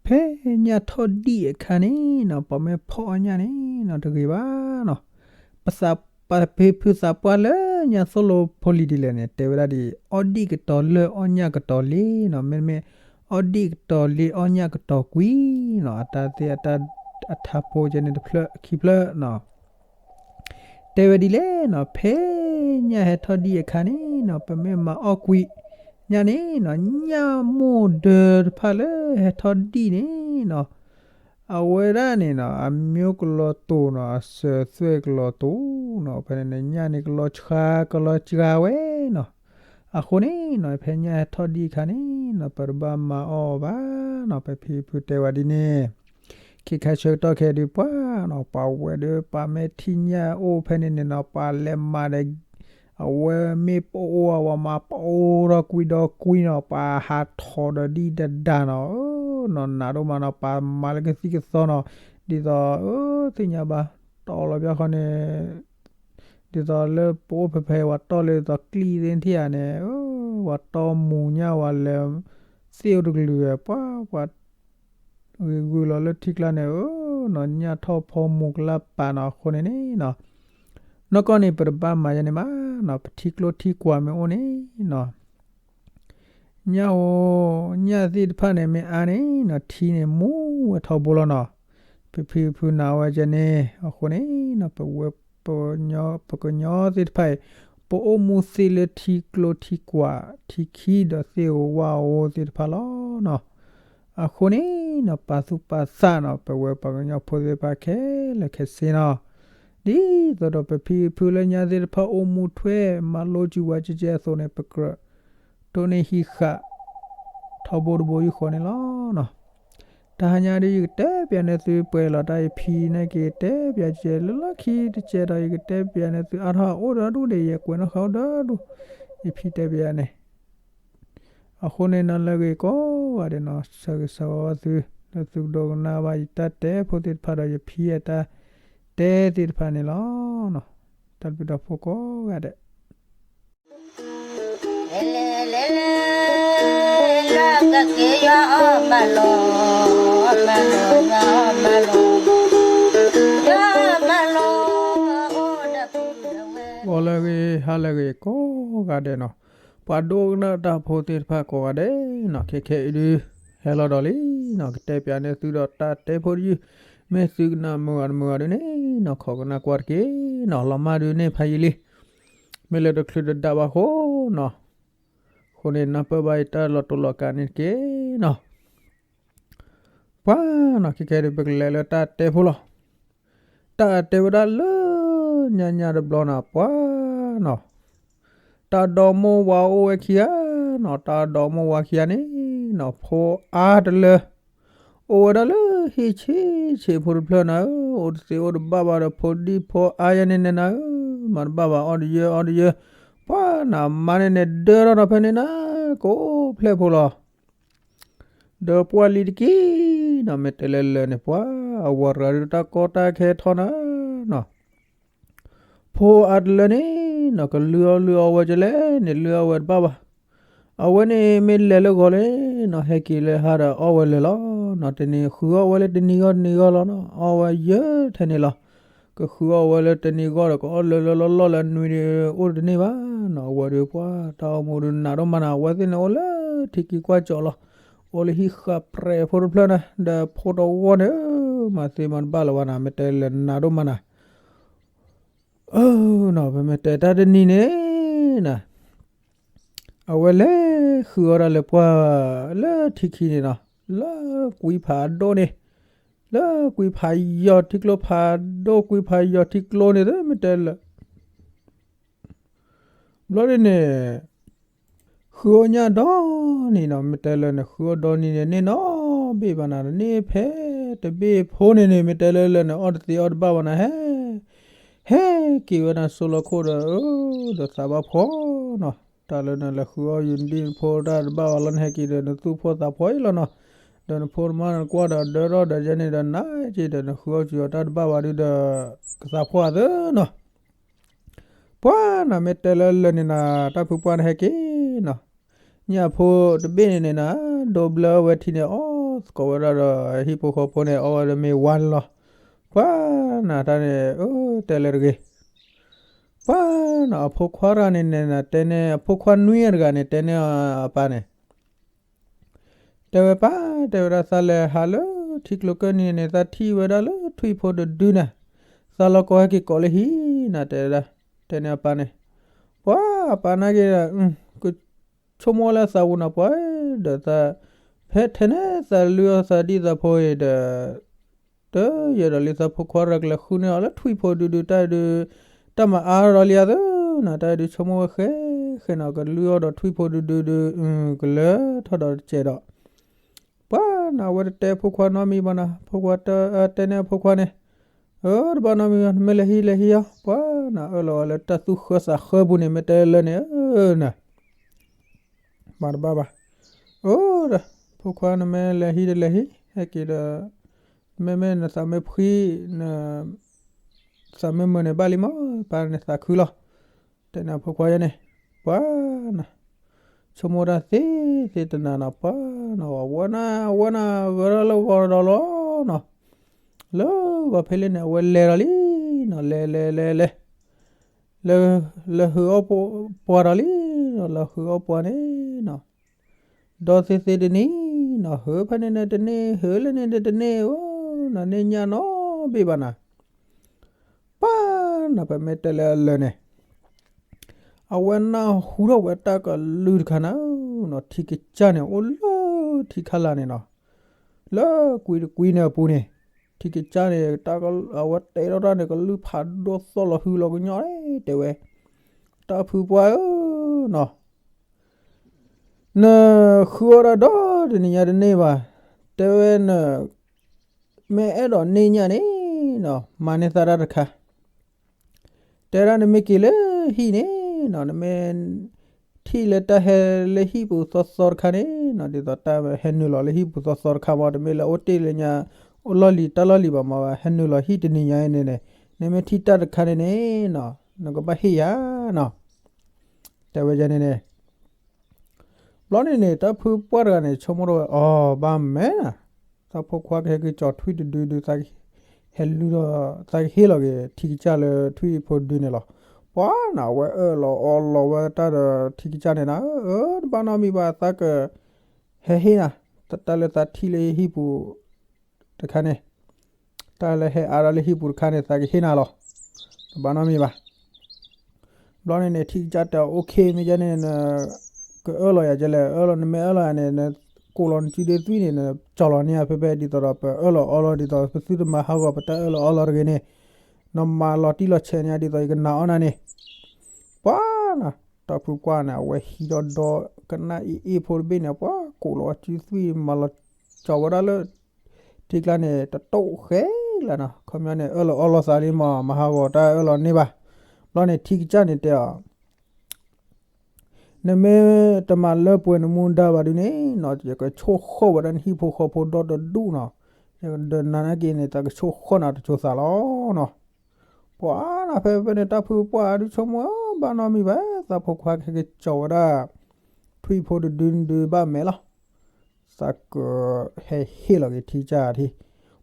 ဖဲညၣ်ထီၣ်ဒံၣ်အခါန့ၣ်နီၤ ပှၤမ့ၢ်ဖီၣ်အီၣ်ညၣ်န့ၣ်နီၤ တဂ့ၤဘၣ်နီၤ. ပသး ပဖံဖုသးပှၢ်လၢညါသိၣ်လိဖိလံၤဒ်လဲၣ်န့ၣ် တဲဝဲဒၣ်ဒ် အီၣ်ဒံၣ်ကတီၤလၢာ် အီၣ်ညၣ်ကတီၤလ့နီၤ, မ့တမ့ၢ် အီၣ်ဒံၣ်ကတီၤလ့ အီၣ်ညၣ်ကတီၤကွံနီၤ, အတၢ်သ့ၣ်အတၢ် အထါဖိကဲန့ၣ်တဖျၢၣ်ခံဖျၢၣ်နီၤ. တဲဝဲဒ်လဲၣ်နီၤ, ဖဲညၣ်ဟဲထီၣ်ဒံၣ်အခါန့ၣ်နီၤ ပမ့ၢ်မၤအီၣ်ကွံာ်ညၣ်န့ၣ်နီၤ, ညၣ်မိၢ်ဒၢတဖၣ်လၢဟဲထီၣ်ဒံၣ်န့ၣ်နီၤ အဝဲဒၣ်န့ၣ်နီၤ အမံၤကလီၤတိာ်နီၤ, အစၢၤသွဲၣ်ကလီၤတိာ်နီၤ, ဖဲန့ၣ်န့ၣ် ညၣ်န့ၣ်ကလီၤဆှါကလီၤစှၤဝဲနီၤ. အဃိန့ၣ်နီၤ ဖဲညၣ်ဟဲထီၣ်ဒံၣ်အခါန့ၣ်နီၤ ပတဘၣ်မၤအီၣ်ဘၣ်နီၤ, ပဖံဖုတဲဝဲဒ်န့ၣ်. ခဲခါဆၢကတီၢ်ခဲအံၤဒုး ပှၤနီၤ ပှၤဝဲဒၣ်ပှၤမ့ၢ်ထံၣ်ညၣ်အိၣ်ဖဲန့ၣ်န့ၣ်နီၤ ပှၤလဲၤမၤဒီး အဝဲမ့ၢ်ပအိၣ်အဝဲမၤပအိၣ်ဒီးကွံာ်ဒီးကွံာ်နီၤ, ပှၤဟးထီၣ်ဒီးဒံၣ်ဒီးဒါနီၤ, နီၢ်နးဒိၣ်မးနီၤ, ပှၤမၤလၢကသံၣ်ကသီနီၤ, ဒ်သိး သ့ၣ်ညါဘၣ် တီၢ်လီၤဘၣ်ဃီန့ၣ် ဒ်သိးလၢပအိၣ်ဖဲဖဲ ပှၤတီၢ်လၢသီကျံၣ်သ့ၣ်ထံၣ်ဧါန့ၣ်, ပှၤတီၢ်မူၤညၣ်ဝဲလဲၤ သ့ၣ်အိၣ်တကလုာ်ဝဲ ပှၤ ပှၤ ဂ့ၤဂုာ်လီၤလၢထံကျါန့ၣ်, နီၢ်ညၣ်ထီၣ်ဖီမူၤကလၢ်ပာ်နီၤ, အဃိန့ၣ်န့ၣ်နီၤ နီၢ်ကီၢ်န့ၣ် ပတဘၣ်မၤယဲန့ၣ်မးနီၤ, ပထံကျိထံကွၢ်မ့ၢ်အိၣ်န့ၣ်နီၤ ညၣ်ဧိၤ ညၣ်သ့ၣ်တဖၣ်န့ၣ် မ့ၢ်အါန့ၣ်နီၤ ထံန့ၣ်မူဝဲထီဘိလီၤနီၤ. ပဖံဖုနာ်ဝဲကဲန့ၣ် အဃိန့ၣ်နီၤ ပဝဲ ပကညီသ့ၣ်တဖၣ်အံၤ ပအိၣ်မူသ့လၢထံကျိထံကွၢ် ထံခံဒီးသ့ၣ်ဧိၤဝၣ်ဧိၤသ့ၣ်တဖၣ်လီၤနီၤ. အဃိန့ၣ်နီၤ ပာ်သူၣ်ပာ်သးနီၤ ပဝဲပှၤကညီဖိသ့ၣ်တဖၣ်ခဲလၢာ်ခဲဆ့နီၤ ဒ်သိးဒီးပဖံဖုလၢညါသ့ၣ်တဖၣ်အိၣ်မူထွဲ မၤလိစူၤဝဲကဲကဲအသိးန့ၣ် ပကြၢးတိၢ်န့ၢ်ဟံးဃာ် ထီဘိတဘိယူၢ်ဃီန့ၣ်လီၤနီၤ. တဟါညါဒ်ယကတဲပျးန့ၢ်သုပှဲၤလီၤတၢ် ယဖံန့ၣ်က့ၤတဲပျးကဲလၢလီၢ်ခံတကဲဒီး ယကတဲပျးန့ၢ်သုအါထီၣ်အိၣ်ဒီဒူၣ်ဒီး ယကွဲးနီၣ်ဃာ်အိၣ်ဒီဒူၣ် ယဖံတဲပျးန့ၣ် အဃိန့ၣ်နီၤ လၢအဂ့ၤကိးဂၤဒဲးနီၤ ဆၢဂ့ၤဆၢဝါဘၣ်သု လၢသုကဒိကနၣ်ဘၣ်ယတၢ်တဲဖိသ့ၣ်တဖၣ်ဒီး ယဖံအတၢ်တဲသ့ၣ်တဖၣ်န့ၣ်လီၤ. တၢ်ဘျုးတၢ်ဖှိၣ်ကိးဂၤဒဲး ဂီၤလၢအဂ့ၤ ဟါလၢအဂ့ၤ ကိးဂၤဒဲးနီၤ, ပှၤဒိကနၣ်တၢ်ဖိသ့ၣ်တဖၣ်ကိးဂၤဒဲးနီၤ, ခဲခဲအံၤဒုး ဟဲလီၤဒီးလံနီၤ, ကတဲပျးန့ၢ်သုဒီးတၢ်တဲဖိတယုၢ်, မ့ၢ်သုကနၣ်မုာ်ဂၤတမုာ်ဂၤဒုးန့ၣ်နီၤ ခိးကနၣ်ကွၢ်တက့ၢ်နီၤ, လီၤမၢ်ဒုးန့ၢ်ဖးယံာ်လံ, မ့ၢ်လၢတချုးတဒၣ်ဘၣ်ဃိနီၤ, အဃိန့ၣ် နၢ်ပၢၢ်ဘၣ်ယတၢ်လီၤတိာ်လီၤကးန့ၣ်တက့ၢ်နီၤ. ပှၤနီၤ ခဲခဲဒုး ပကလဲၤလၢတၢ်တဲဖိလီၤ. တၢ်တဲဝဲဒၣ်လၢ ညါညါတဘျီနီၤ ပှၤနီၤ, တၢ်ဒီမိၢ်ဝၤအိၣ်ဝဲခံဂၤနီၤ, တၢ်ဒီမိၢ်ဝၤခံဂၤန့ၣ်နီၤ ဖိအါတလၢ အိၣ်ဝဲဒၣ်လၢဟံၣ်ဆံးဆံးဖိတဖျၢၣ်နၤဧၢ, အိၣ်တသ့အိၣ်တဘၣ်ဘၣ်ဒီး ဖိဒံဖိအါယဲန့ၣ်န့ၣ်နၤဧၢ, မၤတဘၣ်ဘၣ် အီၣ်တယၢအီတယၢ, ပှၤနီၤ မါန့ၣ်န့ၣ် ဒၢထီၣ်ဒီးဖဲန့ၣ်နၤ ကိးဖျဲၣ်ဖိလီၤ. ဒီးပှၤလံၤတက့ၢ်နီၤ မ့ၢ်တဲလၢလၢာ်န့ၣ် ပှၤအဝၤတဂၤဒုးတၢ်ကီတၢ်ခဲထီၣ်နၤနီၤ, ဖိအါတလၢန့ၣ်နီၤ ကလုၢ်အီၣ်လုၢ်အီဝဲကလဲၣ်န့ၣ် လုၢ်အီၣ်ဝဲတဘၣ်ဘၣ်. အဝဲန့ၣ်မ့ၢ်လဲၤလၢဂီၤလဲၣ်နီၤ ဟဲက့ၤလၢဟါဒီးအီၣ်ဝဲလၢာ်လီၤနီၤ, တနံၤဃုအီၣ်ဝဲလၢတနံၤဂီၢ်တနံၤဂီၢ်လီၤနီၤ, အီၣ်ဝဲယဲၢ်ထဲန့ၣ်လီၤ. ကဃုအီၣ်ဝဲလၢတနံၤဂီၢ်ဒီး ကအီၣ်လၢလၢလီၢ်လီၢ်လၢအနွံဒုး အိၣ်တန့ၢ်ဘၣ်နီၤ, အဝဲဒုးပှၤတၢ်အိၣ်မူဒုးနးဒိၣ်မးနၤ, အဝဲသ့ၣ်န့ၣ်အိၣ်လၢထံကံကွၢ်ကၠီလီၤ, အိၣ်လၢဟံၣ်ဃာ်ပြဲးဖိတဖျၢၣ်နၤ, ဒီးဖိတဝီန့ၣ် မၤသ့မၤတဘၣ်လၢၤဘၣ်နၤ, မ့ၢ်တဲလၢာ်နးဒိၣ်မးနၤ အၢနီၤ ပမ့ၢ်တဲတၢ်တနံၤန့ၣ်နၤ, အဝဲလဲၤဃုအီၣ်ဒၣ်လၢပှၤလၢထံခံန့ၣ်နီၤ, လၢကွံဖးဒိၣ်န့ၣ်, လၢကွံဖးယီၤထံကျိဖးဒိၣ်ကွံဖးယီၤထံကျိန့ၣ် မ့ၢ်တဲလၢာ် ဘျီဒ်န့ၣ် ဃုအီၣ်ညၣ်ဒီနံၤနီၤ, မ့ၢ်တဲလၢာ်န့ၣ် ဃုအီၣ်ဒီနံၤန့ၣ် န့ၢ်နီတဘ့ၣ်ဘၣ်နၤ, န့ၢ်ဖဲတဘ့ၣ်ဖိန့ၣ်န့ၣ် မ့ၢ်တဲလၢာ်န့ၣ် အီၣ်တသ့အီၣ်တဘၣ်ဘၣ်နၤ, ဟဲ ဟဲက့ၤဝဲနၤ စိလီၤခိၣ်ဒီး ဒီးသးဘၣ်ဖှီၣ်နီၤ, တၢ်လၢနလဲၤဃုအီၣ်ယူၤဒ်နဖိတၢ်တဘၣ်ဘၣ်လီၤ နဟဲက့ၤဒီး နသူၣ်ဖှီၣ်သးဖှီၣ်အံၤလီၤနီၤ, ဒီးနဖိနမါနကွၢ်ဒီး ဒၢထီၣ်ဒီးယဲန့ၣ်ဒီး နက့ၤဒီး နဃုအီၣ်စူၤအီၤတၢ်တဘၣ်ဘၣ်ဒုဒီး ကသးဖှီၣ်အသးနီၤ ပှၤနီၤ မ့ၢ်တဲလၢလၢာ်န့ၣ်နၤ တၢ်ဖုပှၢ်န့ၣ်ဟဲက့ၤနီၤ, ညၣ်ဖိတဘ့ၣ်န့ၣ်န့ၣ်နၤ ဒိဘျၢဝဲထံန့ၣ် အီၣ် ကိးဝဲဒၣ်ဒီးဟံၣ်ဖိဃီဖိန့ၣ် အီၣ်ဝဲဒီးမ့ၤဝါန့ၣ်လီၤ. ပှၤနၤတၢ်န့ၣ် အၢ တဲလၢတဂ့ၤ. ပှၤနၤ အဖိခွါတဂၤန့ၣ်န့ၣ် တဲန့ၢ် အဖိခွါနွံတဂၤန့ၣ် တဲန့ၢ်အပၢ်န့ၣ် တဲဝဲပၢ်, တဲဝဲဒၣ် သးလဲၤဟးလၢထံကျိကၢၢ်နံၤန့ၣ် သးထံၣ်ဝဲဒၣ်လၢထွံၣ်ဖိတဒုန့ၣ်, သးလီၤကီဟဲက့ၤကိးလၢဟံၣ်နၤ တဲဝဲဒၣ်, တဲန့ၢ်အပၢ်န့ၣ်. ပှၤအပၢ်နာ်က့ၤဒီး ကဆိကမိၣ်လၢသးပူၤနၤ ပှၤဒီးသး, ဖဲထဲန့ၣ်သးလုၢ်အီၣ်သးဒံၣ်သးဖိအံၤဒီး တယဲဒီးလံ သးဖိခွါတဂၤကလဲၤဃုန့ၢ်အီၤလၢထွံၣ်ဖိဒုဒု တၢ်ဒုး, တၢ်မၤအါဒီးလံအသၢနၤ တၢ်ဒုး ဆိကမိၣ်ဝဲဃဲဃဲနီၤ ကလုၢ်အီၣ်ဒီးထွံၣ်ဖိဒုဒုဒု, ကလဲၤထီၣ်ဒီးတစဲးဒီး, ပှၤနၤ အဝဲတတဲဖိခွါနီတမံၤဘၣ်နၤ ဖိခွါတဲန့ၢ်အဖိခွါန့ၣ်, အၢ တဘၣ်နီတမံၤဘၣ် နမ့ၢ်လဲၤဟံးလဲၤဟံးအီၤ ပှၤနၤ အၢၣ်လီၤအီၤလၢတၢ်သူၣ်ဃၢသးဃၢပူၤန့ၣ် မ့ၢ်တဲလၢန့ၣ် အၢ နၤ မၤတဘၣ်ဘၣ်. အိၣ်ဒီး ဖိခွါနမ့ၢ်လဲၤဟံးတလဲၤဟံး ဟဲက့ၤဒီး, မ့မ့ၢ်နသးမ့ၢ်ဖှံ, နသးမ့ၢ်မုာ်န့ၣ်ဘၣ်လံမး ပၢ်န့ၣ်သးခုလီၤ. တဲန့ၣ်ဖိခွါယဲန့ၣ်, ပှၤနၤ ဆိကမိၣ်တၢ်သ့သ့တနၤနီၤ ပှၤနၤ အဝဲနၤ အဝဲနၤ ဂဲၤထီၣ်လၢဂီၤဒီးလီၤနီၤ. လၢဂီၤဖဲလၢန့ၣ် အဝဲလဲၤဒီးလံနီၤ လဲၤလဲၤလဲၤလဲၤ လၢဟုးအီၣ်ပှၤဒီးလံနီၤ လၢဟုးအီၣ်ပှၤန့ၣ်နီၤ, ဒီသ့သ့တနံၤနီၤ ဟုးဖဲန့ၣ်န့ၣ်တန့ၢ် ဟုးလၢန့ၣ်န့ၣ်တန့ၢ်ဧၢ, နန့ၢ်ညၣ်နီတဘ့ၣ်ဘၣ်နၤ. ပှၤနၤ ပမ့ၢ်တဲလၢအလၢာ်န့ၣ် အဝဲနၢ်ဟူထီၣ်ဝဲတၢ်ကလုၢ်တခါနၤနီၤ ထံကစၢ်န့ၣ် အိၣ်လၢထံခါလာ်န့ၣ်နီၤ, လၢကွံတကွံန့ၣ်အပူၤန့ၣ်, ထံကစၢ်န့ၣ် တၢ်အဝဲတဲထီၣ်တၢ်န့ၣ် ကလုၢ်ဖးဒိၣ်သီၣ်လီၤဟုလီၤကညီန့ၣ် တဲဝဲ, တၢ်ဖုပှၢ်ဧၢနီၤ နဃုအီၣ်ဒၣ်ဒီတနံၤညါတန့ၢ်ဘၣ်, တဲဝဲန, မ့ၢ်အဲၣ်ဒိးန့ၢ်ညၣ်န့ၣ်နီၤ မၤန့ၢ်သးတၢ်တခါ, တဲဒၣ်နမ့ၢ်က့ၤလၢဟံၣ်န့ၣ်နီၤ နမ့ၢ်ထံၣ်လၢတၢ်ဟဲလၢဟံၣ်ပူၤသီသီတခါန့ၣ်နီၤ ဒ်သိးတၢ်ဟဲနုာ်လီၤလၢဟံၣ်ပူၤသီသီတခါမး တမ့ၢ်လၢအိၣ်တ့ၢ်လၢညါ အိၣ်လီၢ်လံၤတၢ်လီၢ်လံၤဘၣ်မး ဟဲနုာ်လီၤဟံၣ်တနံၤညါအံၤန့ၣ်န့ၣ် နမ့ၢ်ထံၣ်တၢ်တခါန့ၣ်န့ၣ်နီၤ နကဘၣ်ဟ့ၣ်ယၤနီၤ တဲဝဲဒ်န့ၣ်န့ၣ် ဘျီန့ၣ်န့ၣ် တၢ်ဖုပှၢ်တဂၤန့ၣ် ဆိကမိၣ်ထီၣ်ဝဲ အီၤ ဘၣ်မးနၤ, သးဖိခွါကဟဲက့ၤကၠီၤထွံၣ်တဒုဒု သးဟဲလူၤဒီး သးကဟ့ၣ်လီၤက့ၤထံကစၢ်လၢထွံၣ်ဖိဒုန့ၣ်လီၤ. ပှၤနၤ အဝဲအၢၣ်လီၤအီလီၤဝဲတၢ်ဒီးထံကစၢ်န့ၣ်နၤ, အၢ တဘၣ်နီတမံၤဘၣ် သးကဟဲဟ့ၣ်နၤ တၢ်လၢသးထံၣ်လၢဟံၣ်ပူၤတခါန့ၣ် တၢ်လၢဟဲအါထီၣ်လၢဟံၣ်ပူၤတခါန့ၣ် သးကဟ့ၣ်နၤလီၤ. တဘၣ်နီတမံၤဘၣ်. ဘျီန့ၣ်န့ၣ် ထံကစၢ်တဲအီၤ အိၣ်ခ့ မ့ၢ်ယဲန့ၣ် နကအၢၣ်လီၤယၤကဲလဲၣ်, အၢၣ်လီၤ နမ့ၢ်အၢၣ်လီၤယၤန့ၣ် နကိးလီၤနစုဒ့သွံၣ်န့ၣ် နကၠီၤလီၤန့ၢ်ယၤဖဲဖဲ ဒ်သိးဒီးပအၢၣ်လီၤအီလီၤ ဒ်သိးပသုတမၤဟးဂီၤပတၢ်အၢၣ်လီၤအီလီၤတဂ့ၤန့ၣ်, နမၤလီၤတံၢ်လီၤဆဲးန့ၢ်ယၤ ဒ်သိးယကနာ်အီၣ်နၤန့ၣ်. ပှၤနၤ တၢ်ဖုပှၢ်န့ၣ် အဝဲဟံးဒီးဒီကနၣ်အ့ၣ်အ့ၣ်ဖိတဘ့ၣ်န့ၣ် ပှၤကိးလီၤအစုသွံၣ် မၤလီၤကၠီၤဝဲဒၣ်လၢ ထံကျါန့ၣ် တတိၢ်ဃဲလၢာ်နီၤ, ခီပညီန့ၣ် အၢၣ်လီၤအီလီၤသးလံမး မၤဟးဂီၤတၢ်အၢၣ်လီၤန့ၢ်ဘၣ်. ဘျီန့ၣ် ထံကစၢ်န့ၣ်တဲအီၤ နမ့ၢ်တမၤလၢပှဲၤနမူဒါဘၣ်ဒုးန့ၣ်နီၤ, ယကဆိၣ်ဃီၣ်ဝဲဒၣ်နဟံၣ်ဖိဃီဖိဒီတဒူၣ်နီၤ, ယကဒုးနၤနာ်က့န့ၣ် သးကဆိၣ်ဃီၣ်နၤတစိၤသးလီၤနီၤ. ပှၤနၤ ဖဲဖဲန့ၣ် တၢ်ဖုပှၢ်ဒုးဆိကမိၣ် ဘၣ်နီတမံၤဘၣ်, သးဖိခွါကဟဲက့ၤကၠီၤဝဲဒၣ် ထွံၣ်ဖိတဒုဒုးဘၣ်မဲာ်လီၤ. သးကဟဲဟ့ၣ်လီၤက့ၤထံကစၢ်ထံ,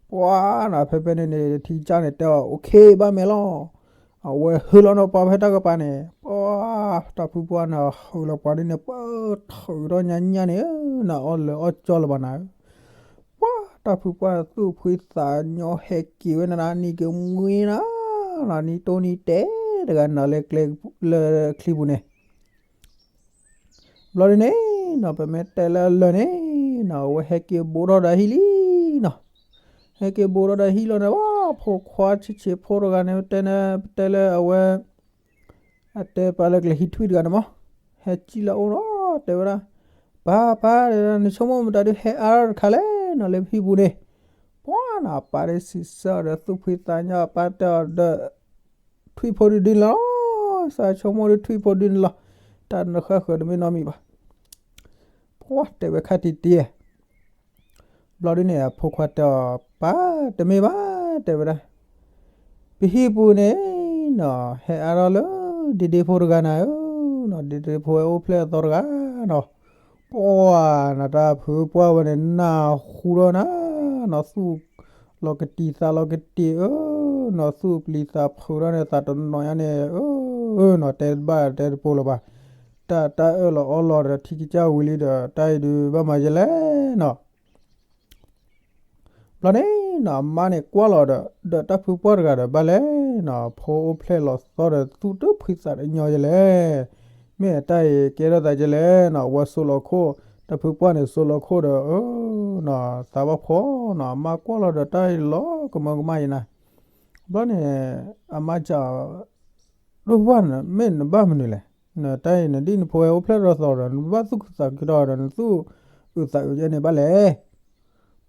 ပှၤနၤ ဖဲဖဲန့ၣ်န့ၣ် ထံကစၢ်န့ၣ်တဲအီၤ အိၣ်ခ့ ဘၣ်မဲာ်လီၤ. အဝဲဟုးလီၤနီၤပှၤဖဲတၢ်ကပၤန့ၣ်, ပှၤ တၢ်ဖုပှၢ်န့ၣ် ဟုးလီၤပှၤဒ်န့ၣ် ပှၤထုးထီၣ်ညါညါန့ၣ်ဧၢ, နအီၣ်လၢအီၣ်ကၠီလၢၤဘၣ်နၤဧၢ. ပှၤ တၢ်ဖုပှၢ်သူၣ်ဖှံသးညီဟဲက့ၤဝဲနၤ နံၤကမှံနၤ, နံၤတိၢ်နံၤတဲာ်တဂၤနၤလၢကျဲ လၢချံပူၤန့ၣ် ဘျီဒ်န့ၣ်နီၤ ပမ့ၢ်တဲလၢအလၢာ်န့ၣ်နီၤ အဝဲဟဲက့ၤဘူးထီၣ်ဒီးဟံၣ်လံနီၤ. ဟဲက့ၤဘူးထီၣ်ဒီးဟံၣ်လီၤန့ၣ် ပှၤဖိခွါဆံးဆံးဖိတဂၤန့ၣ် တဲန့ၣ် ပတဲလၢအဝဲ အတဲပှၤလၢကျဲၤဟံးထွံၣ်တဂၤန့ၣ်မး ဟဲစံၣ်လၢအအိၣ်နီၤ တဲဝဲဒၣ်, ပၢ် ပၢ် နဆိကမိၣ်မတၤဒုးဟဲအါထီၣ်တခါလဲၣ်နီၤ လၢပဟံၣ်ပူၤန့ၣ်. ပှၤနၤ အပၢ်ဒ်စံးဆၢအီၤဒီးသူၣ်ဖှံသးညီ အပၢ်တဲအီၤဒီး ထွံၣ်ဖိဒုဒုန့ၣ်လီၤ. သးဆိကမိၣ်ဒုးထွံၣ်ဖိဒုန့ၣ်လီၤ. တၢ်နဃၣ်ဃၢၤတမ့ၢ်နီတမံၤဘၣ်. ပှၤတဲဝဲခါတံၢ်တံၢ် ဘျီဒ်န့ၣ် အဖိခွါတဲအီၤ ပၢ်တမ့ၢ်ဘၣ် တဲဝဲဒၣ်, ပဟံၣ်ပူၤန့ၣ်နီၤ ဟဲအါထီၣ်လၢ ဒ့ဒ့ဖိတဂၤနၤဧၢနီၤ, ဒ့ဒ့ဖိဝဲအိၣ်ဖျဲၣ်အသီတဂၤနီၤ. ပှၤနီၤ တၢ်ဖုပှၢ်ဝဲန့ၣ် နၢ်ဟူထီၣ်နၤ, နီၢ်သူၣ်လီၤကတံာ်သးလီၤကတ့ာ်ဧၢ, နီၢ်သူၣ်ပျံၤသးဖုးထီၣ်န့ၣ် သးတနီၤညါန့ၣ် အၢ နီၤ တဲတဘၣ်တဲတပိာ်လၢၤဘၣ်. တၢ်တၢ်အၢၣ်လီၤအီလီၤဒီးထံကစၢ်ဝံၤလံဒီး တၢ်အံၤဒုးဘၣ်မၤယဲလဲၣ်နီၤ. ဘျီန့ၣ်နီၤ အမါန့ၣ်ကွၢ်လီၤဒီး ဒီးတၢ်ဖုပှၢ်တဂၤဒီးဘၣ်လဲၣ်နီၤ, ဖိအိၣ်ဖျဲၣ်လီၤသီဒီးသူၣ်တဖှံသးတညီယဲလဲၣ်. မ့ၢ်အတၢ်အံၤကဲထီၣ်သးယဲလဲၣ်နီၤ, ဝဲစိာ်လီၤခိၣ်, တၢ်ဖုပှၢ်န့ၣ်စိာ်လီၤခိၣ်ဒီး အၢ နီၤ သးဘၣ်ဖှီၣ်နီၤ, အမါကွၢ်လီၤဒီးတၢ်အံၤလီၤကမၢကမၣ်ယဲနၤ. ဘျီန့ၣ် အမါစံး ဒိၣ်ဖှၢ်န့ၣ် မ့ၢ်နဘၣ်မနုၤလဲၣ်, နတၢ်အံၤနဒ်နဖိဝဲအိၣ်ဖျဲၣ်လီၤသီဒီး နဘၣ်သူၣ်ခုသးခုထီၣ်ဒီး နသူၣ်အုးသးအုးယဲန့ၣ်ဘၣ်လဲၣ်.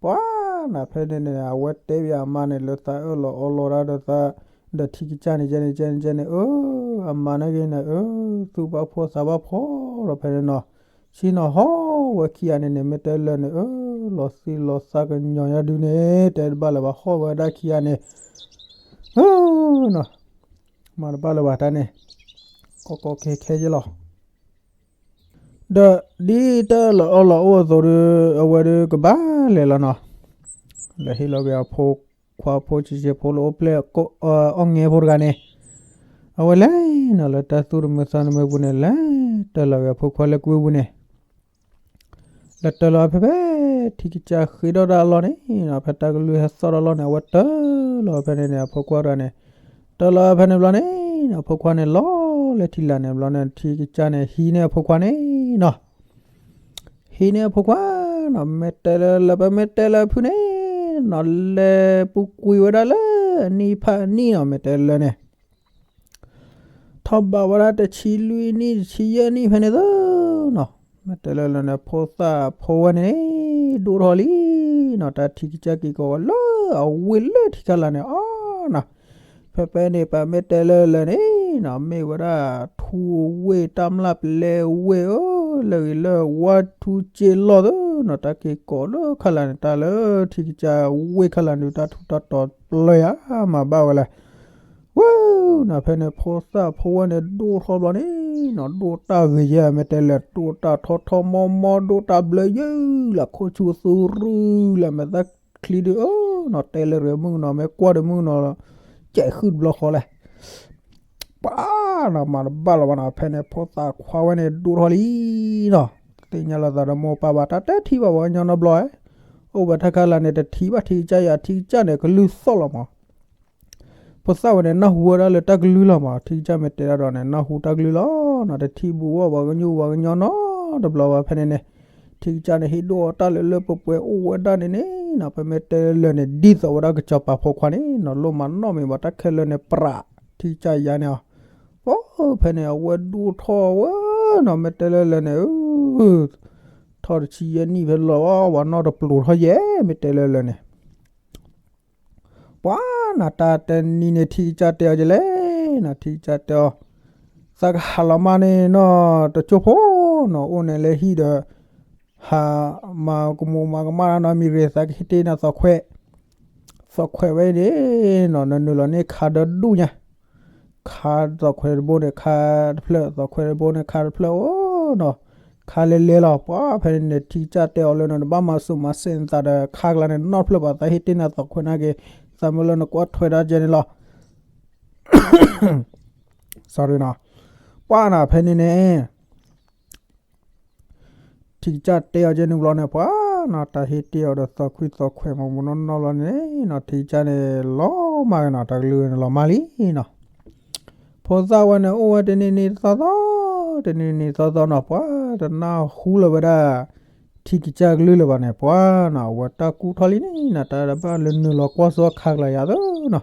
ပှၤနီၤဖဲန့ၣ်န့ၣ် အဝဲတဲဘၣ်အမါန့ၣ် လၢသးအၢၣ်လီၤအီလီၤဒၣ်ဒီးသး ဒီးထံကစၢ်န့ၣ် ကဲန့ၣ် ကဲန့ၣ် ကဲန့ၣ် အၢ အမါန့ၣ်ဂ့ၤန့ၣ် အၢ သူၣ်ဘၣ်ဖှီၣ်သးဘၣ်ဖှီၣ်ဒီးဖဲန့ၣ်နီၤ, ဆ့ၣ်နီၤဟီၣ်ဝဲခံဂၤန့ၣ်န့ၣ် မ့ၢ်တဲလၢာ်န့ၣ် အၢ လီၤသံလီၤသးကညီၤညါဒုန့ၣ် တဲတဘၣ်လၢၤဘၣ် ဟီၣ်ဝဲဒၣ်ခံဂၤန့ၣ် နီၤ မၤတဘၣ်လၢၤဘၣ်တၢ်န့ၣ် ကီကီခဲခဲယဲလီၤ. ဒီးဒ်တၢ်အၢၣ်လီၤအီလီၤအိၣ်အသိးဒီး အဝဲဒီးကဘၣ်လဲၤလီၤနီၤ, လဲၤဟ့ၣ်လီၤက့ၤအဖိခွါဖိဆံးဆံးဖိလၢအိၣ်ဖျဲၣ် အီၣ်ငဲဖိတဂၤန့ၣ်, အဝဲလဲၤနီၤလၢတၢ်သူၣ်တမုာ်သးတမုာ်ပူၤန့ၣ် လဲၤတၢၢ်လီၤက့ၤအဖိခွါလၢကွံပူၤန့ၣ် လဲၤတၢၢ်လီၤဖဲဖဲ ထံကစၢ်ဃ့ထီၣ်ဒၣ်အလီၢ်န့ၣ်နီၤ, ဖဲတၢ်ကလုၢ်ဟဲသီၣ်ဒီးလီၢ်န့ၣ် အဝဲတၢၢ်လီၤဖဲန့ၣ်န့ၣ် အဖိခွါတဂၤန့ၣ်, တၢၢ်လီၤဖဲန့ၣ်ဘျီန့ၣ် အဖိခွါန့ၣ်လီၤလၢထံလာ်န့ၣ်ဘျီန့ၣ် ထံကစၢ်န့ၣ် ဟံးန့ၢ်အဖိခွါန့ၣ်နီၤ, ဟံးန့ၢ်အဖိခွါနီၤ, မ့ၢ်တဲလၢလၢပမ့ၢ်တဲလၢဖုန့ၣ်နီၤ, လဲၤပူၤကွံာ်ဝဲဒၣ်လၢအနံၣ်ဖးအနံၣ်နီၤ, မ့ၢ်တဲလၢန့ၣ် ထီၣ်ဘးဝဲဒၣ်တဆံလွံၢ်နံၣ် တဆံယဲၢ်နံၣ်ဖဲန့ၣ်သနီၤ, မ့ၢ်တဲလၢလၢန့ၣ် ဖိသၣ်ဖိဝဲန့ၣ် ဒိၣ်ထီၣ်လံနီၤ, တၢ်ထံကစၢ်က့ၤကိးဝဲလၢအဝ့ၢ်လၢထံခါလာ်န့ၣ် အီနီၤ, ဖဲဖဲန့ၣ် ပမ့ၢ်တဲလၢလၢန့ၣ်နီၤ, မ့ၢ်ဝဲဒၣ်ထူဝ့ၢ် တၢ်မျၢ်ပလဲဝ့ၢ်ဧၢ, လၢဂ့ၤလၢဝါထူစ့လီၢ်သနီၤ, တၢ်က့ၤကိးလၢခါလာ်န့ၣ် တၢ်လၢထံကစၢ်ဝ့ၢ်ခါလာ်န့ၣ် တၢ်ထူးတၢ်တီၤပျၢၤယၤ မၤဘၣ်ဝဲလဲၣ် ဝဲနီၤ, ဖဲန့ၣ် ဖိသၣ်ဖိဝဲန့ၣ် ဒိၣ်ထီၣ်ဘျီန့ၣ်နီၤ, ဒိၣ်တၢ်ဂ့ၤယဲ မ့ၢ်တဲလၢာ် ဒိၣ်တၢ်ထီထီမီမီ ဒိၣ်တၢ်ဘျၢယုၢ်လၢ် ခိၣ်ဆူၣ်သူရုၢ်လၢ် မဲာ်သၣ်ချံဒုး အၢနီၤ, တဲလၢာ်မုၣ်ကနီၤ မ့ၢ်ကွၢ်ဒီးမုၣ်ကနီၤ ကဲဃုာ်တဘျီဃီလဲၣ် ပှၤနီၤ မၤတဘၣ်လၢၤဘၣ်နီၤ, ဖဲန့ၣ် ဖိသၣ်ခွါဝဲန့ၣ် ဒိၣ်ထီၣ်လံနီၤ, တသ့ၣ်ညါလီၤသးဒီးမိၢ်ပၢ်ဘၣ်, တၢ်တထံၣ်ဘၣ်ပှၤကညီနီတဘျီဧါ, အိၣ်ဝဲတၢ်ခါလာ်န့ၣ် တထံၣ်ဘၣ်ထံကစၢ်ယၤ, ထံကစၢ်န့ၣ် ကလုၢ်သီၣ်လီၤမး ဖိသၣ်ဝဲန့ၣ် နၢ်ဟူဝဲဒၣ်လၢတၢ်ကလုၢ်လီၤမး, ထံကစၢ်မ့ၢ်တဲဒၣ်ဒီးန့ၣ် နၢ်ဟူတၢ်ကလုၢ်လီၤနီၤ, တထံၣ်ဘူးဝဲပှၤကညီပှၤကညီနီတဘျီဘၣ်, ဖဲန့ၣ်န့ၣ် ထံကစၢ်န့ၣ် ဟံးဒိၣ်အီၤတၢ်လၢလၢပှဲၤပှဲၤအိၣ်ဝဲဒၣ်န့ၣ်န့ၣ်နီၤ, ပမ့ၢ်တဲလၢာ်န့ၣ် ဒ်သိးဝဲဒၣ်ကစီၤပၤဖိခွါန့ၣ်နီၤ, လိၣ်မးနီတမံၤဘၣ်, တၢ်ခဲလၢာ်န့ၣ် ပြး ထံကစၢ်ယၤန့ၣ်အီၤ, ပှၤဖဲန့ၣ် အဝဲဒိၣ်ထီၣ်ဝဲနီၤ, မ့ၢ်တဲလၢာ်လၢာ်န့ၣ် ထီၣ်တဆံယဲၢ်နံၣ်ဖဲလီၤ ပှၤနီတပျိၤထီၣ်ယဲၢ် မ့ၢ်တဲလၢာ်လၢာ်န့ၣ် ပှၤနီၤ တၢ်တနံၤန့ၣ် ထံကစၢ်တဲအီၤဒ်လဲၣ်နီၤ, ထံကစၢ်တဲအီၤ, သးကဟးလီၤမၢ်န့ၣ်နီၤ တကၠိဖိနီၤ, အိၣ်န့ၣ်လၢဟံၣ်ဒီး ဟးမၤကမူးမၤကမၣ်နီတမံၤရ့ၣ်, သးကဟ့ၣ်တ့ၢ်နၤသီခွဲး, သီခွဲးဝဲအံၤန့ၣ်နီၤ နနုာ်လီၤန့ၢ်ခါဒီဒူၣ်ညါ ခါသီခွဲးတဘိန့ၣ် ခါတဖျၢၣ်, သီခွဲးတဘိန့ၣ် ခါတဖျၢၣ်ဧိၤနီၤ, ခါလဲၤလဲၤလီၤ. ပှၤဖဲန့ၣ်န့ၣ် ထံကစၢ်တဲအီၤလၢနီၤ နဘၣ်မၤဆူးမၤစဲးနသးဒီးခါကလါန့ၣ် နီတဖျၢၣ်ဘၣ်, သးဟ့ၣ်တ့ၢ်နၤသီခွဲးနာ်က့ၤ, သးမ့ၢ်လၢနကွၢ်ထွဲဒၣ်ကဲန့ၣ်လီၤ. ပှၤနီၤ ဖဲန့ၣ်န့ၣ် ထံကစၢ်တဲအီၤကဲန့ၣ်ဘျီန့ၣ် ပှၤနီၤ တၢ်ဟ့ၣ်တ့ၢ်အီၤဒီးသီခွံသီခွဲးမ့ၢ်မ့ၢ်နီၢ်နီၢ်ဘျီန့ၣ်နီၤ ထံကစၢ်န့ၣ်လီၤမၢ်က့ၤနီၤ, တၢ်ကလုၢ်န့ၣ်လီၤမၢ်လံနီၤ. ဖိသၣ်ဝဲန့ၣ် အိၣ်ဝဲတနံၤနံၤသီသီ, တနံၤနံၤသီသီနီၤ ပှၤတနၢ်ဟူလၢၤဝဲဒၣ် ထံကစၢ်ကလုၢ်လၢၤဘၣ်န့ၣ် ပှၤနီၤ အဝဲတၢ်ကူၣ်ထီၣ်လံန့ၣ်နီၤ တၢ်တဘၣ်လၢနုာ်လီၤကွၢ်စိခါကလါယၤသနီၤ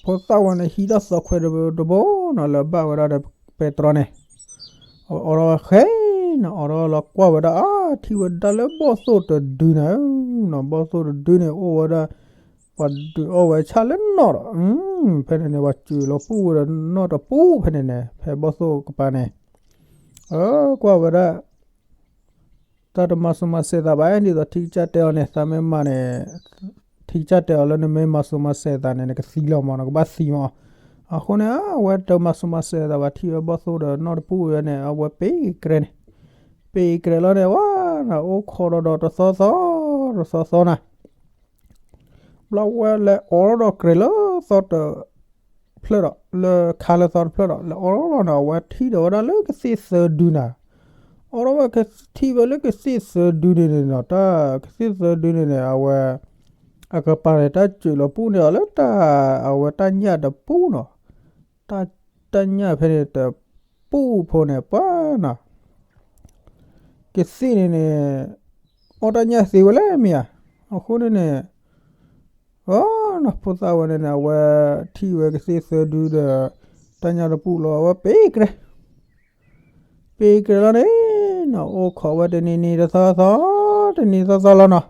ဖိသၣ်ဝဲန့ၣ် ဟံးထီၣ်သီခွဲးတဘိနီၤ လၢဘၣ်ဝဲဒၣ်ဒီးပဲတြီန့ၣ် အီၣ်ထီၣ်ဝဲဃဲနီၤ အီၣ်ထီၣ်လီၤကွၢ်ဝဲဒၣ် အါ ထံၣ်ဝဲဒၣ်လၢဘီၣ်သိၣ်တဒုန့ၣ်နီၤ ဘီၣ်သိၣ်တဒုန့ၣ် အိၣ်ဝဲဒၣ် ပှၤဒုးအီၣ်ဝဲဆၣ်လၢနီၢ်ဒီး ဖဲန့ၣ်န့ၣ် ပှၤစၢၤလီၤပူၣ်ဝဲဒီးနီၢ်တပူၤဖဲန့ၣ်န့ၣ် ဖဲဘီၣ်သိၣ်ကပၤန့ၣ် အၢ ကွၢ်ဝဲဒၣ် တၢ်တမၤဆူးမၤစဲးသးဘၣ် ဒ်သိးထံကစၢ်တဲအီၤန့ၣ် သးမ့ၢ်မၤန့ၣ် ထံကစၢ်တဲအီၤလၢနမ့ၢ်မၤဆူးမၤစဲးသးန့ၣ် နကသံလီၤမး နကဘၣ်သံမး. အဃိန့ၣ် အဝဲတမၤဆူးမၤစဲးသးဘၣ် ထံၣ်ဝဲဘီၣ်သိၣ်ဒီးနီၢ်တပူၤဝဲန့ၣ် အဝဲပ့ၤကရဲန့ၣ် ပ့ၤကြဲးလီၤန့ၣ် ဝဲနၤ အိၣ်ခိးဒီးဒီးတသီသီ, တသီသီနၤ, ဘျီဝဲလဲၤအိးထီၣ်ဒီးကြဲးလၢသီတ ဖျၢၣ်ဒီး လၢခါလၢသီတဖျၢၣ်ဒီး လဲၤအိးထီၣ်လီၤန့ၣ် အဝဲထံၣ်ဒီးဝဲဒၣ်လၢကသ့ၣ်သၢဒုနၤ, အိးထီၣ်ဝဲကထံၣ်ဝဲလၢကသ့ၣ်သၢဒုန့ၣ်န့ၣ်နီၤ, တၢ်ကသ့ၣ်သၢဒုန့ၣ်န့ၣ် အဝဲ အကပၤန့ၣ် တၢ်စၢၤလီၤပူၣ်န့ၢ်အီၤလၢတၢ် အဝဲတၢ်ညၣ်တပူၣ်နီၤ, တၢ် တၢ်ညၣ်ဖဲန့ၣ်တပူၣ်ဖိန့ၣ် ပှၤနီၤ ကသ့ၣ်န့ၣ်န့ၣ် အီၣ်တၢ်ညၣ်သ့ဝဲလဲၣ်မ့ၢ်ဧါ, အဃိန့ၣ်န့ၣ် အနီၤ ဖိသၣ်ဝဲန့ၣ်န့ၣ် အဝဲထံၣ်ဝဲကသ့ၣ်သၢဒုဒီး တၢ်ညၣ်တပူၣ်လီၤ အဝဲပ့ၤကြဲး ပ့ၤကြဲးလီၤန့ၣ်နီၤ, အိၣ်ခိးဝဲတနံၤနံၤတသီသီ, တနံၤသီသီလီၤနီၤ,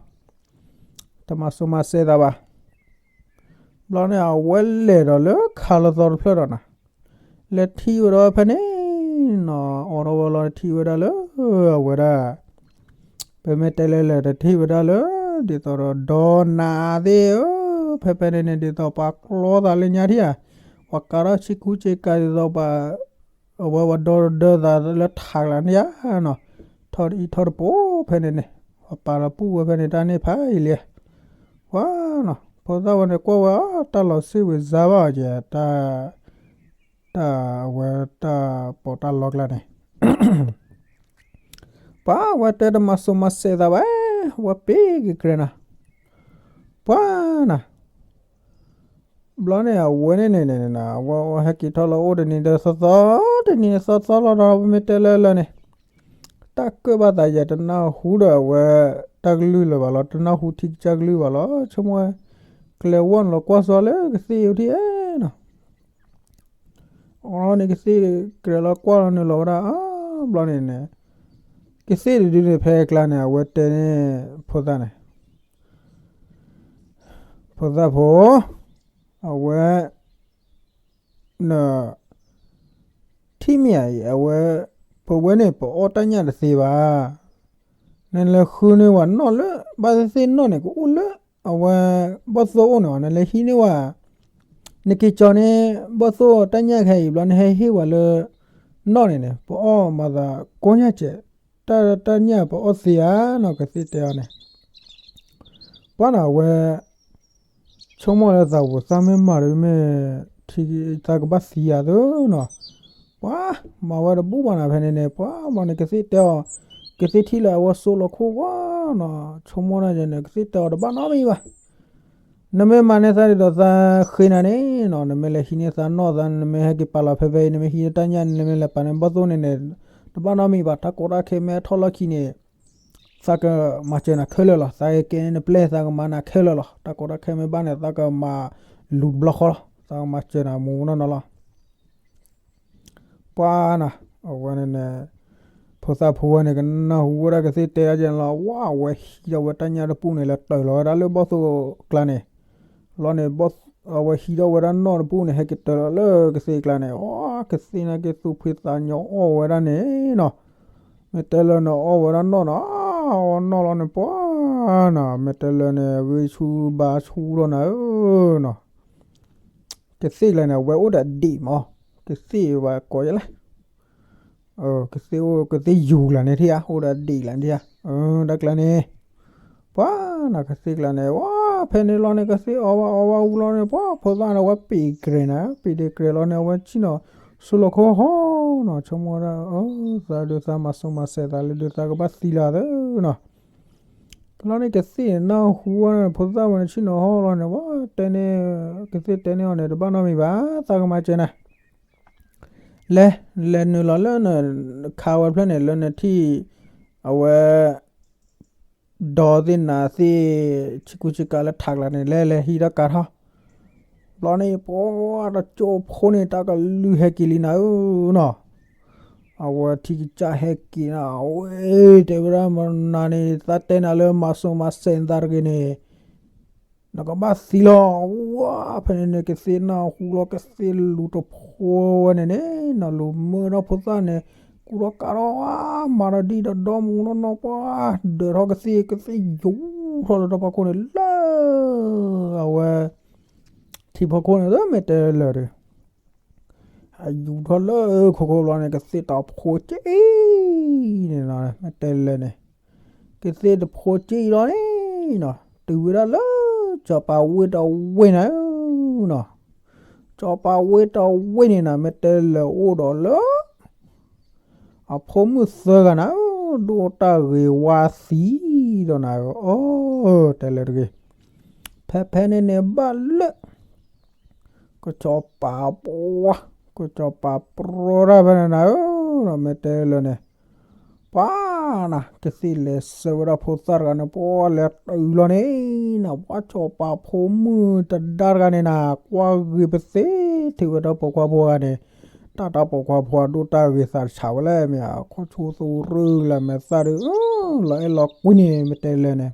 တမၤစိၤမၤစဲးသးဘၣ်. ဘျီန့ၣ် အဝဲလဲၤဒီးလၢခါလၢသီတဖျၢၣ်ဒီးနီၤ, လဲၤထံၣ်ဝဲဒီးဖဲန့ၣ်နီၤ, အိးထီၣ်ဝဲလီၤ ထံၣ်ဝဲဒၣ်လၢ အဝဲဒၣ် ပမ့ၢ်တဲလဲၣ်လဲၣ် တထံၣ်ဝဲဒၣ်လၢ ဒ်သိးဒီးဒီနၤသ့ၣ်ဧၢ, ဖဲဖဲန့ၣ်န့ၣ် ဒ်သိးပှၤကျီသးလၢညါထံၣ်ဧါ, ပှၤကးထီၣ်ဆ့ကူဆ့ကၤဒ်သိးပှၤ အဝဲဝဲဒီဒၢသးလၢထးကျါန့ၣ်ဧါနီၤ, ထီၣ်တအံၤထီၣ်တပိာ်ဖဲန့ၣ်န့ၣ်, ပှၤပာ်လီၤပူၣ်ဝဲဖဲန့ၣ် တၢ်န့ၣ်ဖးယံာ်လံ, ပှၤနီၤ ဖိသၣ်ဝဲန့ၣ်ကွၢ်ဝဲ တၢ်လီၤစ့ၣ်ဝံၤစါဘၣ်အီၤကဲ တၢ် တၢ်အဝဲတၢ်ပီးတၢ်လီကျါန့ၣ် ပှၤဝဲတဲတမၤစိၤမၤစဲးသးဘၣ်, ဝဲပ့ၤက့ၤကြဲးနၤ, ပှၤနၤ, ဘျီန့ၣ် အဝဲန့ၣ်န့ၣ်န့ၣ် အဝဲဟဲက့ၤထီၣ်လီၤအိၣ်တနံၤဒီးသီသီ, တနံၤသီသီလီၤဒီး ပမ့ၢ်တဲလၢလၢန့ၣ် တၢ်ကၢၣ်ဘၣ်သးယဲ တနၢ်ဟူဒီးအဝဲ တၢ်ကလုၢ်လၢၤဘၣ်လီၤ, တနၢ်ဟူထံကစၢ်ကလုၢ်ဘၣ်လီၤ, ဆိကမိၣ်ဝဲ ကျဲၤဝီၢ်နုာ်လီၤကွၢ်စီလၢကသ့ၣ်အူထံၣ်ဧဲနီၤ အီၤန့ၣ်ကသ့ၣ်ကြဲးလီၤကွၢ်လီၤနုာ်လီၤဝဲဒၣ်, ဘျီန့ၣ်န့ၣ် ကသ့ၣ်တဒုန့ၣ် ဖဲအကျါန့ၣ် အဝဲတဲန့ၣ် ဖိသၣ်န့ၣ်, ဖိသၣ်ဖိ, အဝဲ န ထံၣ်မ့ၢ်ဧါအံၤ အဝဲ ပဝဲန့ၣ် ပအီၣ်တၢ်ညၣ်တသ့ဘၣ်. နလဲၤဃုန့ၢ်ဝဲနီၣ်လၢ ဘၣ်သ့ၣ်သ့ၣ်နီၣ်န့ၣ် ကအိၣ်လၢ အဝဲ ဘီၣ်သိၣ်အိၣ်န့ၣ်ဘၣ်. နလဲၤဟံးန့ၢ်ဝဲ နက့ၤကၠီန့ၢ် ဘီၣ်သိၣ်တၢ်ညၣ်ခဲအံၤ ဘျီနဟဲဟ့ၣ်ဝဲလၢ နီၣ်န့ၣ်န့ၣ် ပအီၣ်မၤသးကိးညါကဲး, တၢ် တၢ်ညၣ်ပအီၣ်သ့ဧါနီၤ ကသ့ၣ်တဲအီၤန့ၣ် ပှၤနီၤ အဝဲ ဆိကမိၣ်လၢသးဝံၤ သးမ့ၢ်မၤတမ့ၢ် ထံသးကဘၣ်သံယၤသၢနီၤ. ပှၤမၤဝဲတဘူၣ်ဘၣ်နီၤ ဖဲန့ၣ်န့ၣ် ပှၤဘျီန့ၣ် ကသ့ၣ်တဲအီၤ, ကသ့ၣ်ထံၣ်လၢအဝဲစိလီၤခိၣ်ဝဲနီၤ, ဆိကမိၣ်ဒၣ်ယဲန့ၣ် ကသ့ၣ်တဲအီၤတဘၣ်နီတမံၤဘၣ်. နမ့ၢ်မၤန့ၢ်သးဒ်သိးသးဃ့နၤန့ၣ်နီၤ, နမ့ၢ်လဲၤဟံးန့ၢ်သးနီၣ်သး နမ့ၢ်ဟဲက့ၤပာ်လီၤဖဲဖဲအံၤ နမ့ၢ်ဟံးန့ၢ်တၢ်ညၣ်န့ၣ် နမ့ၢ်လဲၤပာ်န့ၢ်ဘီၣ်သိၣ်န့ၣ်န့ၣ် တဘၣ်နီတမံၤဘၣ်. တၢ်ကီတၢ်ခဲမ့ၢ်ထီၣ်လီၢ်ခံန့ၣ် သးကမၤစၢၤနၤခဲလၢာ်လီၤ. သးကဲန့ၢ်နပျဲၢ် သးကမၤနၤခဲလၢာ်လီၤ. တၢ်ကီတၢ်ခဲမ့ၢ်ဘၣ်န့ၣ် သးကမၤလူၤတဘျီဃီလီၤ. သးကမၤစၢၤနၤမူနီၢ်နီၢ်လီၤ. ပှၤနီၤ အဝဲန့ၣ်န့ၣ် ဖိသၣ်ဖိဝဲန့ၣ် ကနၢ်ဟူဝဲဒၣ်ကသ့ၣ်တဲဒၣ်ကဲန့ၣ်လီၤ. ဝဲ အဝဲဟံးထီၣ်ဝဲတၢ်ညၣ်တပူၣ်န့ၣ် လဲၤတၢၢ်လီၤဝဲဒၣ်လၢဘီၣ်သိၣ်ကျါန့ၣ် လီၤန့ၣ် အဝဲဟံးထီၣ်ဝဲဒၣ်နီၣ်တပူၣ်န့ၣ် ဟဲက့ၤတၢၢ်လီၤလၢကသ့ၣ်ကျါန့ၣ် အီ ကသ့ၣ်န့ၣ်က့ၤသူၣ်ဖှံသးညီအီၣ်ဝဲဒၣ်န့ၣ်နီၤ. မ့ၢ်တဲလၢန့ၣ်အီၣ်ဝဲဒၣ်နီၣ်နီၤ အီၣ်နီၣ်လီၤန့ၣ် ပှၤနီၤ မ့ၢ်တဲလၢန့ၣ် ဂ့ၤဆူဘါဆူထီၣ်နၤဧၢနီၤ. ကသ့ၣ်ကျါန့ၣ် အဝဲအိၣ်ဒီးဒံးမး ကသ့ၣ်ဝဲကိးယဲလဲၣ် ကသ့ၣ်အိၣ် ကသ့ၣ်ယူၤကျါန့ၣ်ထံၣ်ဧါ အိၣ်ဒီးဒံးကျါန့ၣ်ထံၣ်ဧါ. တၢ်ကျါန့ၣ် ပှၤနီၤ ကသ့ၣ်ကျါန့ၣ် ဝဲ ဖဲန့ၣ်လီၤန့ၣ် ကသ့ၣ်အီၣ်ဝဲအီၣ်ဝဲဝံၤလီၤန့ၣ် ပှၤဖိသၣ်န့ၣ် အဝဲပ့ၤကြဲးနၤ ပ့ၤဒ့ကြဲးလီၤန့ၣ် အဝဲဆ့ၣ်နီၤ စိလီၤခိၣ်ဟီနီၤ ဆိကမိၣ်ဝဲဒၣ် သးဒုးသးမၤစိၤမၤစဲးသးလၢဒုးသးကဘၣ်သံလီၤသၢနီၤ. လီၤန့ၣ် ကသ့ၣ်နၢ်ဟူဝဲန့ၣ် ဖိသၣ်ဝဲန့ၣ် ဆ့ၣ်နီၤဟီလီၤန့ၣ် ဝဲတဲန့ၣ် ကသ့ၣ်တဲန့ၢ်အီၤန့ၣ် တဘၣ်နီတမံၤဘၣ် သးကမၤစၢၤနၤ လဲၤ လဲၤနုာ်လီၤလၢနခါဝဲဖျၢၣ်န့ၣ် လၢနထံၣ် အဝဲ ဒီသ့ၣ်နၤသ့ၣ် ဆ့ကူဆ့ကၤလၢထးကျါန့ၣ် လဲၤလဲၤဟံးထီၣ်ကၤထီၣ် ဘျီန့ၣ် ပှၤတကၠိဖိန့ၣ် တၢ်ကလုၢ်ဟဲက့ၤလံနၤဧၢနီၤ. အဝဲထံကစၢ်ဟဲက့ၤနၤ အဝဲတဲဝဲဒၣ် မနၤန့ၣ် သးတဲနၤလၢမၤစိၤမၤစဲးနသးတဂ့ၤန့ၣ် နကဘၣ်သံလီၤ. ဝဲ ဖဲန့ၣ်န့ၣ် ကသ့ၣ်နၢ်ဟူလီၤ ကသ့ၣ်လူၤတဖိဝဲန့ၣ်န့ၣ် နလူၤမၢထီၣ်ဖိသၣ်န့ၣ် ကူထီၣ်ကးထီၣ် မၤဒီးဒံၣ်ဒီးဒီမူနီၢ်နီၢ် ပှၤဒၢးထီၣ်ကသ့ၣ် ကသ့ၣ်ယူၤထီၣ်လၢတၢ်ဖီခိၣ်န့ၣ် လၢ အဝဲ ထံဖီခိၣ်န့ၣ် မ့ၢ်တဲလၢာ်ဒီး အယူၤထီၣ်လၢခိခိၣ်ဘျီန့ၣ် ကသ့ၣ်တၢ်ဖိက့ၤ န့ၣ်နီၤ မ့ၢ်တဲလၢာ်န့ၣ် ကသ့ၣ်တဖိက့ၢ်အံၤလီၤန့ၣ်နီၤ တုၤဝဲဒၣ်လၢ စီၤပၤဝ့ၢ်တဝ့ၢ်နၤဧၢနီၤ စီၤပၤဝ့ၢ်တဝ့ၢ်န့ၣ်နီၤ မ့ၢ်တဲလၢာ်အိၣ်ဒီးလၢ အဖိမုၣ်သၢဂၤနၤဧၢ ဒိၣ်တၢ်ဂ့ၤဝါသံဒီးနၤဧၢ အၢ တဲလၢာ်တဂ့ၤ ဖဲဖဲန့ၣ်န့ၣ်ဘၣ်လၢ ကစီၤပၤပှၤ ကစီၤပၤပြီတၢ်ဖဲန့ၣ်နၤဧၢ မ့ၢ်တဲလၢာ်န့ၣ် ပှၤနၤ ကသ့ၣ်လဲၤဆှၢဝဲဒၣ်ဖိသၣ်တဂၤန့ၣ် ပှၤလဲၤတုၤလီၤန့ၣ် နၤ ပှၤစီၤပၤဖိမုၣ်တဒါတဂၤန့ၣ်နၤ ကွၢ်ဂ့ၤပသ့ ထံၣ်ဝဲတၢ်ပိာ်ခွါဖိဂၤန့ၣ် တၢ်တၢ်ပိာ်ခွါဖိဒိၣ်တၢ်ဂ့ၤသးတဆးဝဲလဲၣ် မ့ၢ်အခီၣ်ဆိသရၢလၢမဲာ်သၣ်ဒီး လီၤအဲၣ်လီၤကွံန့ၣ် မ့ၢ်တဲလၢာ်န့ၣ်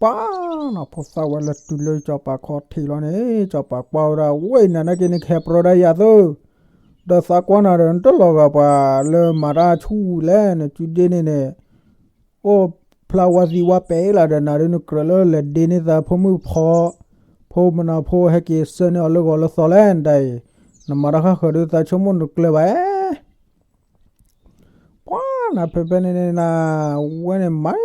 ပှၤနၤ ဖိသၣ်ဝဲလၢတုၤလၢစီၤပၤခီၣ်ထံးလီၤန့ၣ် စီၤပၤကွၢ်ဝဲဒၣ် ဝဲအံၤနၤနာ်က့န့ၣ် ကဟဲပြီတၢ်ယၤသၢ ဒီးသးကွၢ်နၤဒီး နတလီၤဂာ်ပှၤလၢမၤတၢ်ဆူၣ်လဲၣ် နစုဒ့န့ၣ်န့ၣ် အိၣ်ဖျါဝါသံဝါပဲာ်လၢဒီးနၤဒုး နကြၢးလၢလဲၤဒ့န့ၢ်သးဖိမုၣ်ဖီ ဖိမနၤဖိဟဲက့ၤဆှၢန့ၢ်အီၤလၢဂီၤလၢသီလဲၣ် နတၢ်အံၤ နမၤတၢ်ဃၣ်ဃၢၤဒုးသးဆိကမိၣ်နကျၢၤဘၣ် ပှၤနၤ ဖဲဖဲန့ၣ်န့ၣ်နၤ ဝဲန့ၣ်မၤ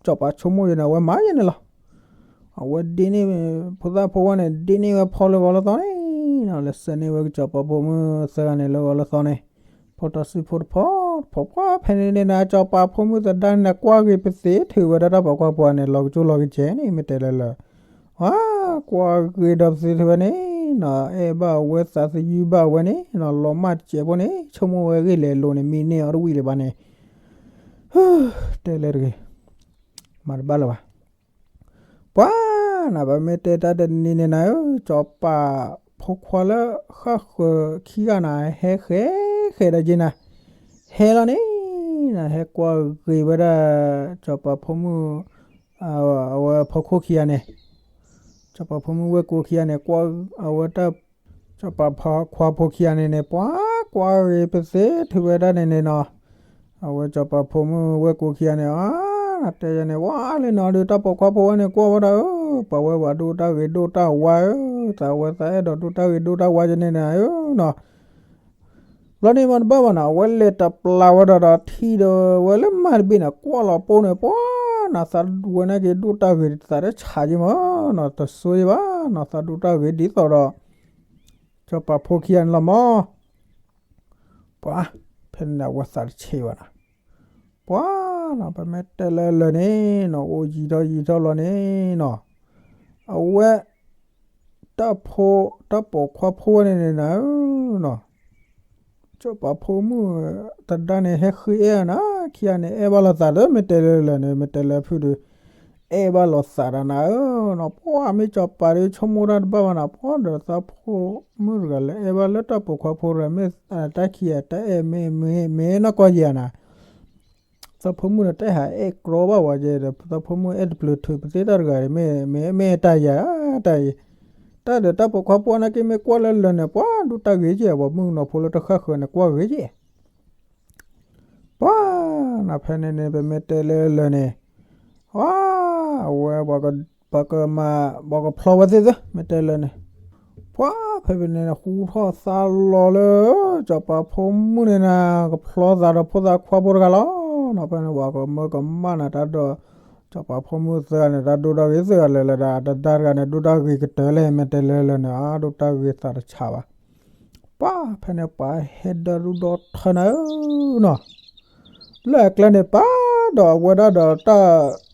စီၤပၤဆိကမိၣ်ယဲန့ၣ် အဝဲမၤယဲန့ၣ်လီၤ. အဝဲဒ့န့ၢ် ဖိသၣ်ဖိဝဲန့ၣ် ဒ့န့ၢ်ဝဲဖီလၢဂီၤလၢသီန့ၣ် လဲၤဆှၢန့ၢ်ဝဲကစီၤပၤဖိမုၣ်သၢဂၤန့ၣ်လၢဂီၤလၢသီန့ၣ် ဖိတၢ်စုဖိတဖီ တဖီ ပှၤဖဲန့ၣ်န့ၣ်နၤ စီၤပၤဖိမုၣ်သဒါန့ၣ် ကွၢ်ဂ့ၤပသ့ ထံၣ်ဝဲဒၣ်တၢ်ပိာ်ခွါဖိန့ၣ် လီၤကကၠိလီၤကစဲးန့ၣ် မ့ၢ်တဲလၢလၢ ကွၢ်ဂ့ၤဒီးပသ့ထံၣ်ဝဲန့ၣ် အဲၣ်ဘၣ်ဝဲသးသယုၢ်ဘၣ်ဝဲန့ၣ် လီၤမၢ်တစဲးဖိန့ၣ် ဆိကမိၣ်ဝဲဂ့ၢ်လဲၤလိၤန့ၣ် မံန့ၢ်အီၤတဝံၣ်လၢၤဘၣ်န့ၣ် တဲလၢတဂ့ၤ မၤတဘၣ်လၢၤဘၣ်. ပှၤနၤ ပမ့ၢ်တဲတၢ်တနံၤန့ၣ်နၤဧၢ စီၤပၤဖိခွါလၢဃၣ်ဃၢၤခံဂၤနၤ ဟဲဃဲၤဃဲၤဒီးက့ၤနၤ ဟဲလီၤန့ၣ် နၤဟဲကွၢ်ဂ့ၤဝဲဒၣ် စီၤပၤဖိမုၣ် အဝဲဖီခိၣ်ခံဂၤန့ၣ် စီၤပၤဖိမုၣ်ဝဲၢ်ကိခံဂၤန့ၣ် ကွၢ်အဝဲတၢ် စီၤပၤဖိခွါဖိခံဂၤန့ၣ်န့ၣ် ပှၤကွၢ်ဂ့ၤပသ့ထံၣ်ဝဲဒၣ်န့ၣ်န့ၣ်နီၤ အဝဲစီၤပၤဖိမုၣ်ဝဲၢ်ကိခံဂၤန့ၣ် အတဲယၤန့ၣ် ဝါလၢနီၤဒီး တၢ်ပိာ်ခွါဖိဝဲန့ၣ် ကွၢ်ဝဲဒၣ်ဧၢ ပှၤဝဲပှၤဒိၣ်တၢ်ဂ့ၤဒိၣ်တၢ်ဝါဧၢ သးဝဲသးအဲၣ်ဒိးဒိၣ်တၢ်ဂ့ၤဒိၣ်တၢ်ဝါယဲန့ၣ်နၤဧၢနီၤ ဘျီန့ၣ်မ့ၢ်တဘၣ်ဘၣ်နီၤ အဝဲလဲၤတပျၢ်ဝဲဒီးဒီးထံၣ်ဒီးဝဲလၢမါတဘ့ၣ်န့ၣ် ကွၢ်လီၤပိၢ်န့ၣ် ပှၤနီၤ သးဝဲန့ၣ်က့ၤဒိၣ်တၢ်ဂ့ၤသးတဆးက့ၤမးနီၤ တဆိယဘၣ်နီၤ သးဒိၣ်တၢ်ဂ့ၤဒ်သိးဒီး စီၤပၤဖိခံဂၤန့ၣ်လီၤမး ပှၤ ဖဲန့ၣ်အဝဲသးတဆံးဘၣ်နီၤ ပှၤနီၤ ပမ့ၢ်တဲလၢလၢာ်န့ၣ်နီၤ အိၣ်ယံာ်ထီၣ်ယံာ်ထီၣ်လီၤန့ၣ်နီၤ အဝဲ တၢ်ဖိ တၢ်ပိာ်ခွါဖိဝဲန့ၣ်န့ၣ်နၤဧၢနီၤ စီၤပၤဖိမုၣ်သဒါန့ၣ် ဟဲဃ့အဲၣ်နၤ ခံဂၤန့ၣ် အဲၣ်ဘၣ်လိာ်သးဒီး မ့ၢ်တဲလၢလၢာ်န့ၣ် မ့ၢ်တဲလၢဖုဒုး အဲၣ်ဘၣ်လိာ်သးဒီးနၤဧၢနီၤ ပှၤမ့ၢ်စီၤပၤဒီး ဆိကမိၣ်တၢ်တဘၣ်ဘၣ်နီၤ ပှၤဒီးသးဖိမုၣ်တဂၤလၢအဲၣ်ဘၣ်လၢတၢ်ပိာ်ခွါဖိတဂၤ မ့ၢ်တၢ်ခံဂၤတၢ်အဲၣ်မ့ၢ်မ့ၢ်နီၢ်ကီၢ်ယဲၢ်နၤ သးဖိမုၣ်ဒီးတၢ်ဟးအဲၣ်ကြီဘၣ်ဝဲကဲဒီး သးဖိမုၣ်အဲၣ်တပျၢၤထုးပသ့တၢ်တဂၤန့ၣ် မ့ၢ်မ့ၢ်အဲၣ်တၢ်ယၤတၢ်အံၤ တၢ်ဒီးတၢ်ပိာ်ခွါဖိနာ်က့မ့ၢ်ကွၢ်လၢလၢာ်န့ၣ် ပှၤဒိၣ်တၢ်ဂ့ၤကဲ ပှၤမုၣ်ကနီၤဖိလၢတဃၣ်ဃၢၤန့ၣ် ကွၢ်ဂ့ၤကဲ ပှၤနၤဖဲန့ၣ်န့ၣ် ပမ့ၢ်တဲလၢလၢာ်န့ၣ် ပှၤ အဝဲ ပှၤကမၤ ပှၤကဖျီဝဲသ့ၣ်သ့ၣ် မ့ၢ်တဲလၢာ်န့ၣ် ပှၤဖဲဖဲန့ၣ် ဟူထီၣ်သါလီၤလၢ စီၤပၤဖိမုၣ်န့ၣ်နၤ ကဖျီသးဒီးဖိသၣ်ခွါဖိတဂၤလီၤနီၤ ဖဲန့ၣ် ပှၤကမၢကမၣ်နၤတၢ်ဒီး စီၤပၤဖိမုၣ်သၢဂၤန့ၣ် တၢ်ဒိၣ်တၢ်ဂ့ၤသၢဂၤလၢာ်လၢာ်ဒီး တဒါတဂၤန့ၣ် ဒိၣ်တၢ်ဂ့ၤကတၢၢ်လဲၣ် မ့ၢ်တဲလၢလၢာ်န့ၣ် အဒိၣ်တၢ်ဂ့ၤသးတဆးဘၣ် ပှၤဖဲန့ၣ် ပှၤဟဲဒၢဒူၣ်ဒီထၢနၤဧၢနီၤ လၢအကျဲန့ၣ် ပၢ်ဒီးအဝဲဒၣ်ဒီးတၢ်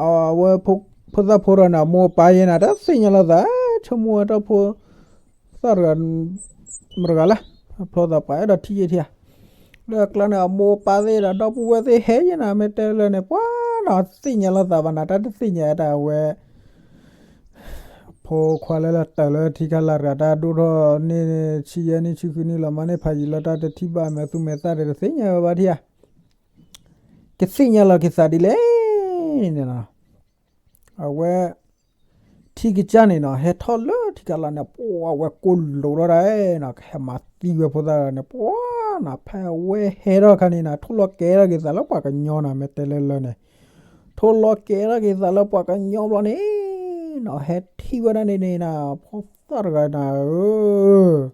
အဝဲ ဖိသၣ်ဖိဒီးန့ၣ် အမိၢ်အပၢ်ယဲနၤ တသ့ၣ်ညါလိာ်သး ဆိကမိၣ်ဝဲတၢ်ဖိ သၣ်တဂၤ မတဂၤလဲၣ် ဖျီသးပှၤအဲၣ်ဒိးထံၣ်ယဲထံၣ်ဧါ လၢအကျဲန့ၣ် အမိၢ်အပၢ်သ့ၣ်ဒီး ဒီပုၢ်ဝဲၢ်သ့ၣ်ဟဲယဲနၤ မ့ၢ်တဲလၢာ်န့ၣ် ပှၤနီၤ သ့ၣ်ညါလိာ်သးဘၣ်နၤ တၢ်တသ့ၣ်ညါတၢ်အဝဲ ဖိခွါလၢလၢတၢ်လၢထံခါလၢ်တဂၤ တၢ်ဒိၣ်ထီၣ်န့ၢ်ဆံယဲၢ်နံၣ်ဆံဃုနံၣ်လီၤ မၤန့ၢ်ဖးယံာ်လီၤ တၢ်တထံၣ်ဘၣ်အမဲာ်သူမဲာ်သၣ်ဒီး တသ့ၣ်ညါဝဲဘၣ်ထံၣ်ဧါ ကသ့ၣ်ညါလီၤက့ၤသးဒ်လဲၣ်န့ၣ်နီၤ အဝဲ ထံကစၢ်န့ၣ်နီၤ ဟဲထီၣ်လၢထံခါလၢ်န့ၣ် ပှၤဝဲကိးလိာ်ထီၣ်ဒၣ်နီၤ ကဟဲမၤသံဝဲဖိသၣ်န့ၣ် ပှၤနီၤ ဖဲအဝဲဟဲထီၣ်ခါန့ၣ်နီၤ ထိၣ်လီၤကဲထီၣ်က့ၤသးလၢပှၤကညီနီၤ မ့ၢ်တဲလၢလၢာ်န့ၣ် ထိၣ်လီၤကဲထီၣ်က့ၤသးလၢပှၤကညီဘျီန့ၣ်နီၤ ဟဲထံၣ်ဝဲဒၣ်န့ၣ်န့ၣ်နီၤ ဖိသၣ်တဂၤနၤဧၢ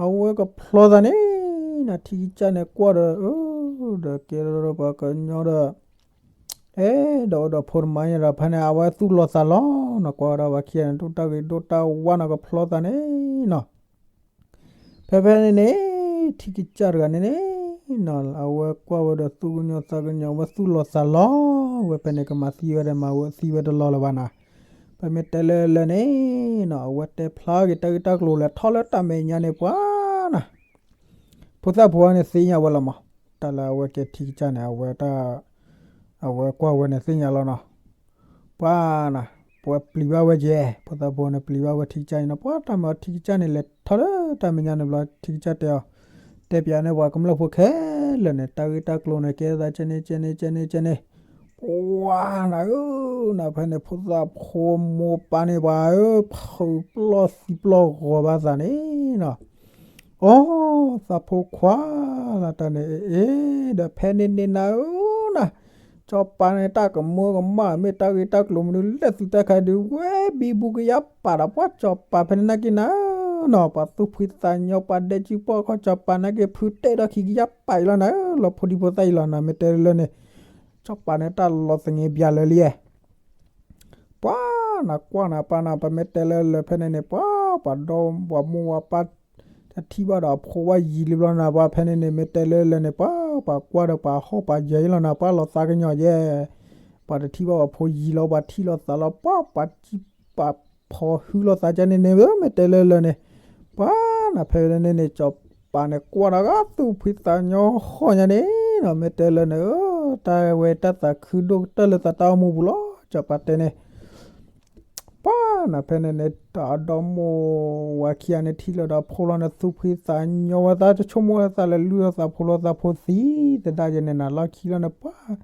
အဝဲကဖျီသးန့ၣ် နၤထံကစၢ်န့ၣ်ကွၢ်ဒီး အၢ ဒီးကဲထီၣ်ပှၤကညီဒီး အဲၣ်ဒိးအိၣ်ဒီးဖိတမါညါဒီး ဖဲန့ၣ် အဝဲသူၣ်လီၤသးလီၤနီၤ, ကွၢ်ဝဲဒၣ်ပှၤခံဂၤန့ၣ် ဒိၣ်တၢ်ဂ့ၤဒိၣ်တၢ်ဝါနီၤ ကဖျီသးန့ၣ်နီၤ. ဖဲဖဲန့ၣ်န့ၣ် ထံကစၢ်တဂၤန့ၣ်န့ၣ်နီၤ အဝဲကွၢ်ဝဲဒီးသူၣ်ကညီၤသးကညီၤ အဝဲသူၣ်လီၤသးလီၤဝဲ ဖဲန့ၣ် ကမၤသံဝဲဒီးမၤဝဲသံဝဲတလီၤလၢၤဘၣ်နီၤ. ပမ့ၢ်တဲလၢလၢန့ၣ်နီၤ အဝဲတဲဖျါက့ၤတၢ်ဂ့ၢ်တၢ်ကျိၤလဲၤထီၣ်လၢတၢ်မဲာ်ညါန့ၣ် ပှၤနီၤ ဖိသၣ်ဖိန့ၣ်သ့ၣ်ညါဝဲလီၤမး, တၢ်လၢအဝဲကဲထံကစၢ်န့ၣ် အဝဲတၢ် အဝဲကွၢ်ဝဲန့ၣ်သ့ၣ်ညါလီၤနီၤ. ပှၤနီၤ ပှၤပျံၤဘၣ်ဝဲကဲ, ဖိသၣ်ဖိန့ၣ်ပျံၤဘၣ်ဝဲထံကစၢ်န့ၣ်နီၤ, ပှၤတၢ်မၤထံကစၢ်န့ၣ် လဲၤထီၣ်လၢတၢ်မဲာ်ညါန့ၣ်ဘျီ ထံကစၢ်တဲအီၤ, တဲပၠးန့ၢ်ပှၤကမျၢၢ်ဖိခဲလၢာ်န့ၣ် တၢ်ဂ့ၢ်တၢ်ကျိၤန့ၣ် ကဲသးကဲန့ၣ် ကဲန့ၣ် ကဲန့ၣ် ကဲန့ၣ် ပှၤနၤဧၢ, နၤဖဲန့ၣ် ဖိသၣ်ဖိမိၢ်ပၢ်န့ၣ် ပှၤဧၢ ဖုပျီၢ်သံပျီၢ်ဂီၤဘၣ်သးန့ၣ်နီၤ. အိ သးဖိခွါလၢတၢ်န့ၣ် အ့ ဒီးဖဲန့ၣ်န့ၣ်နၤဧၢ နၤ စီၤပၤန့ၣ် တၢ်ကမၢကမၣ် မ့ၢ်တၢ်ဂ့ၢ်တၢ်ကျိၤမနုၤလဲၣ် သုတၢ်ခါဒုး ဝဲဘံဘူကယါပာ်ဒီး ပှၤစီၤပၤဖဲန့ၣ်နာ်က့နၤဧၢနီၤ, ပှၤသူၣ်ဖှံသးညီ ပှၤဒဲကၠူပီၢ်ခီၣ် စီၤပၤနာ်က့ ဖုတဲဒီးခံကယါပာ်အံၤလီၤနၤဧၢ, လီၤဖိဒံဖိသၣ်အံၤလီၤနၤ, မ့ၢ်တဲလၢလၢန့ၣ် စီၤပၤန့ၣ် တၢ်လီၤသင့ဘၣ်လၢလံ ပှၤနၤကွၢ်နၤပၢ်နၤ ပမ့ၢ်တဲလၢလၢဖဲန့ၣ်န့ၣ် ပှၤ ပှၤဒီ ပှၤမိၢ်ပှၤပၢ် တထံၣ်ဘၣ်ဒီးအဖိဝဲယံာ်လံဘျီနၤ, ပှၤဖဲန့ၣ်န့ၣ် မ့ၢ်တဲလၢလၢန့ၣ် ပှၤ ပှၤကွၢ်ဒီးပှၤဟီၣ်ပှၤယၢၤအံၤလီၤနၤ, ပှၤလီၤသးကညီၤယဲ ပှၤတထံၣ်ဘၣ်ပှၤဖိယံာ်လီၤ ပှၤထံၣ်လီၤသးလီၤ ပှၤ ပှၤပာ်ဖီၣ်ဟုလီၤသးကန့ၣ်န့ၣ် မ့ၢ်တဲလၢလၢန့ၣ် ပှၤနၤဖဲန့ၣ်န့ၣ် စီၤပၤန့ၣ် ကွၢ်ဒီးဂၤသူၣ်ဖှံသးညီဃီညါန့ၣ်နီၤ, မ့ၢ်တဲလၢန့ၣ် တၢ်ဝဲတၢ်သးခုဒိၣ်ကတၢၢ်လၢသးတၢ်အိၣ်မူပူၤလီၤ, စီၤပၤတဲန့ၣ် ပှၤနၤဖဲန့ၣ်န့ၣ် တၢ်အဒီမိၢ်ဝၤခံဂၤန့ၣ် ထံၣ်လီၤဒီးဖိလီၤန့ၣ် သူၣ်ဖှံသးညီဝဲသး တဆိကမိၣ်လၢသးလဲၤလုၢ်လီၤသးဖိလီၤ သးဖိသံသဒၣ်ယဲန့ၣ်နၤ လီၢ်ခံလီၤန့ၣ် ပှၤ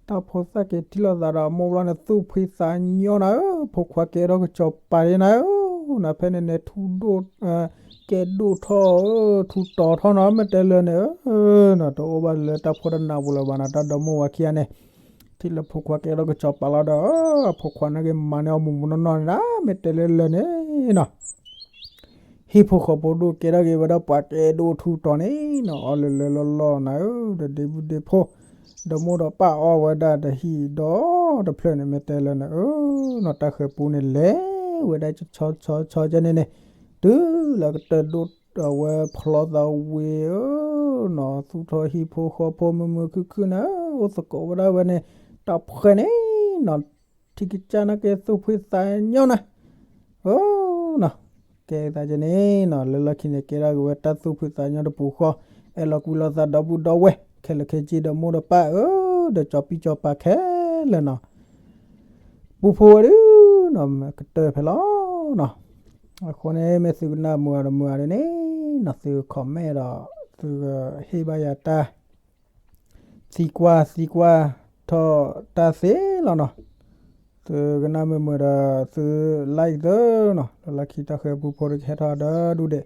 တၢ်ဖိသၣ်က့ၤထံၣ်လိာ်သးဒီးအမိၢ်ဘျီန့ၣ် သူၣ်ဖှံသးညီနၤဧၢ, ဖိခွါကဲထီၣ်ကစီၤပၤန့ၣ်နၤဧၢ, နၤဖဲန့ၣ်န့ၣ် ထူဒိၣ် ကဲဒိၣ်ထီၣ်ဧၢ ထူတီၤထီၣ်နီၤ, မ့ၢ်တဲလၢန့ၣ် နတအိၣ်ဘၣ်လၢတၢ်ဖှီၣ်တၢ်နးပူၤလၢၤဘၣ်နၤ, တၢ်ဒီမိၢ်ဝၤခံဂၤန့ၣ် ထံၣ်လၢဖိခွါကဲထီၣ်ကစီၤပၤလီၤဒီး ဖိခွါန့ၣ်က့ၤမၤန့ၢ်အီၤမူးမူးနီၢ်နီၢ်န့ၣ်နၤ, မ့ၢ်တဲလၢလၢန့ၣ်နီၤ ဟံၣ်ဖိဃီဖိဒိၣ်ကဲထီၣ်က့ၤဝဲဒီးပှၤကဲဒိၣ်ထူတီၤန့ၣ်နီၤ, အီၣ်လၢလၢလီၢ်လီၢ်နၤဧၢ, ဒီးဒ့မုၣ်ဒ့ဖိ ဒီမိၢ်ဒီးပၢ်အီၣ်ဝဲဒၣ်တဟံၣ်ဒီတဖျၢၣ်န့ၣ် မ့ၢ်တဲလၢန့ၣ် အၢ နီၤ တၢ်ဃဲၤပူန့ၣ် လဲၤဝဲဒၣ်ဆီဆီဆီကန့ၣ်န့ၣ် တုၤလၢကတၢၢ်ဒိၣ်အဝဲဖျီသးဝံၤဧၢ နီၤ သူၣ်ထီၣ်ဟံၣ်ဖိဃီဖိမုာ်မုာ်ခုၣ်ခုၣ်နၤဧၢ, အိၣ်သကိးဝဲဒၣ်ဝဲန့ၣ် တၢ်ဖှဲန့ၣ်နီၤ ထံကစၢ်နာ်က့သူၣ်ဖှံသးညီနၤ အၢ နီၤ ကဲသးကန့ၣ်နီၤ လၢလီၢ်ခံန့ၣ် ကဲထီၣ်က့ၤဝဲတၢ်သူၣ်ဖှံသးညီတပူၤဃီ အဲၣ်လီၤကွံလီၤသးဒီပုၢ်ဒီဝဲၢ် ခဲလၢာ်ခဲဆ့ဒီးမိၢ်ဒီးပၢ်ဧၢ ဒီးကၠီၤပံၢ်ကၠီၤပၤခဲလၢာ်နီၤ ပူဖိဝဲဒုနီၤ ကတၢၢ်ဖဲလီၤနီၤ အဃိန့ၣ် မ့ၢ်သုကနၣ်မုာ်အီၤတမုာ်အီၤဒ်န့ၣ်နီၤ သုက comment ဒီး သုကဟ့ၣ်ဘၣ်ယၤတၢ် သံကွၢ် သံကွၢ်ထီၣ်တၢ်သ့လီၤနီၤ သုကနၣ်မုာ်မုာ်ဒီး သု like သုနီၤ လၢလီၢ်ခံတၢ်ဃဲၤပူဖိတကဟဲထီၣ်ဒီးဒူၣ်ဒဲး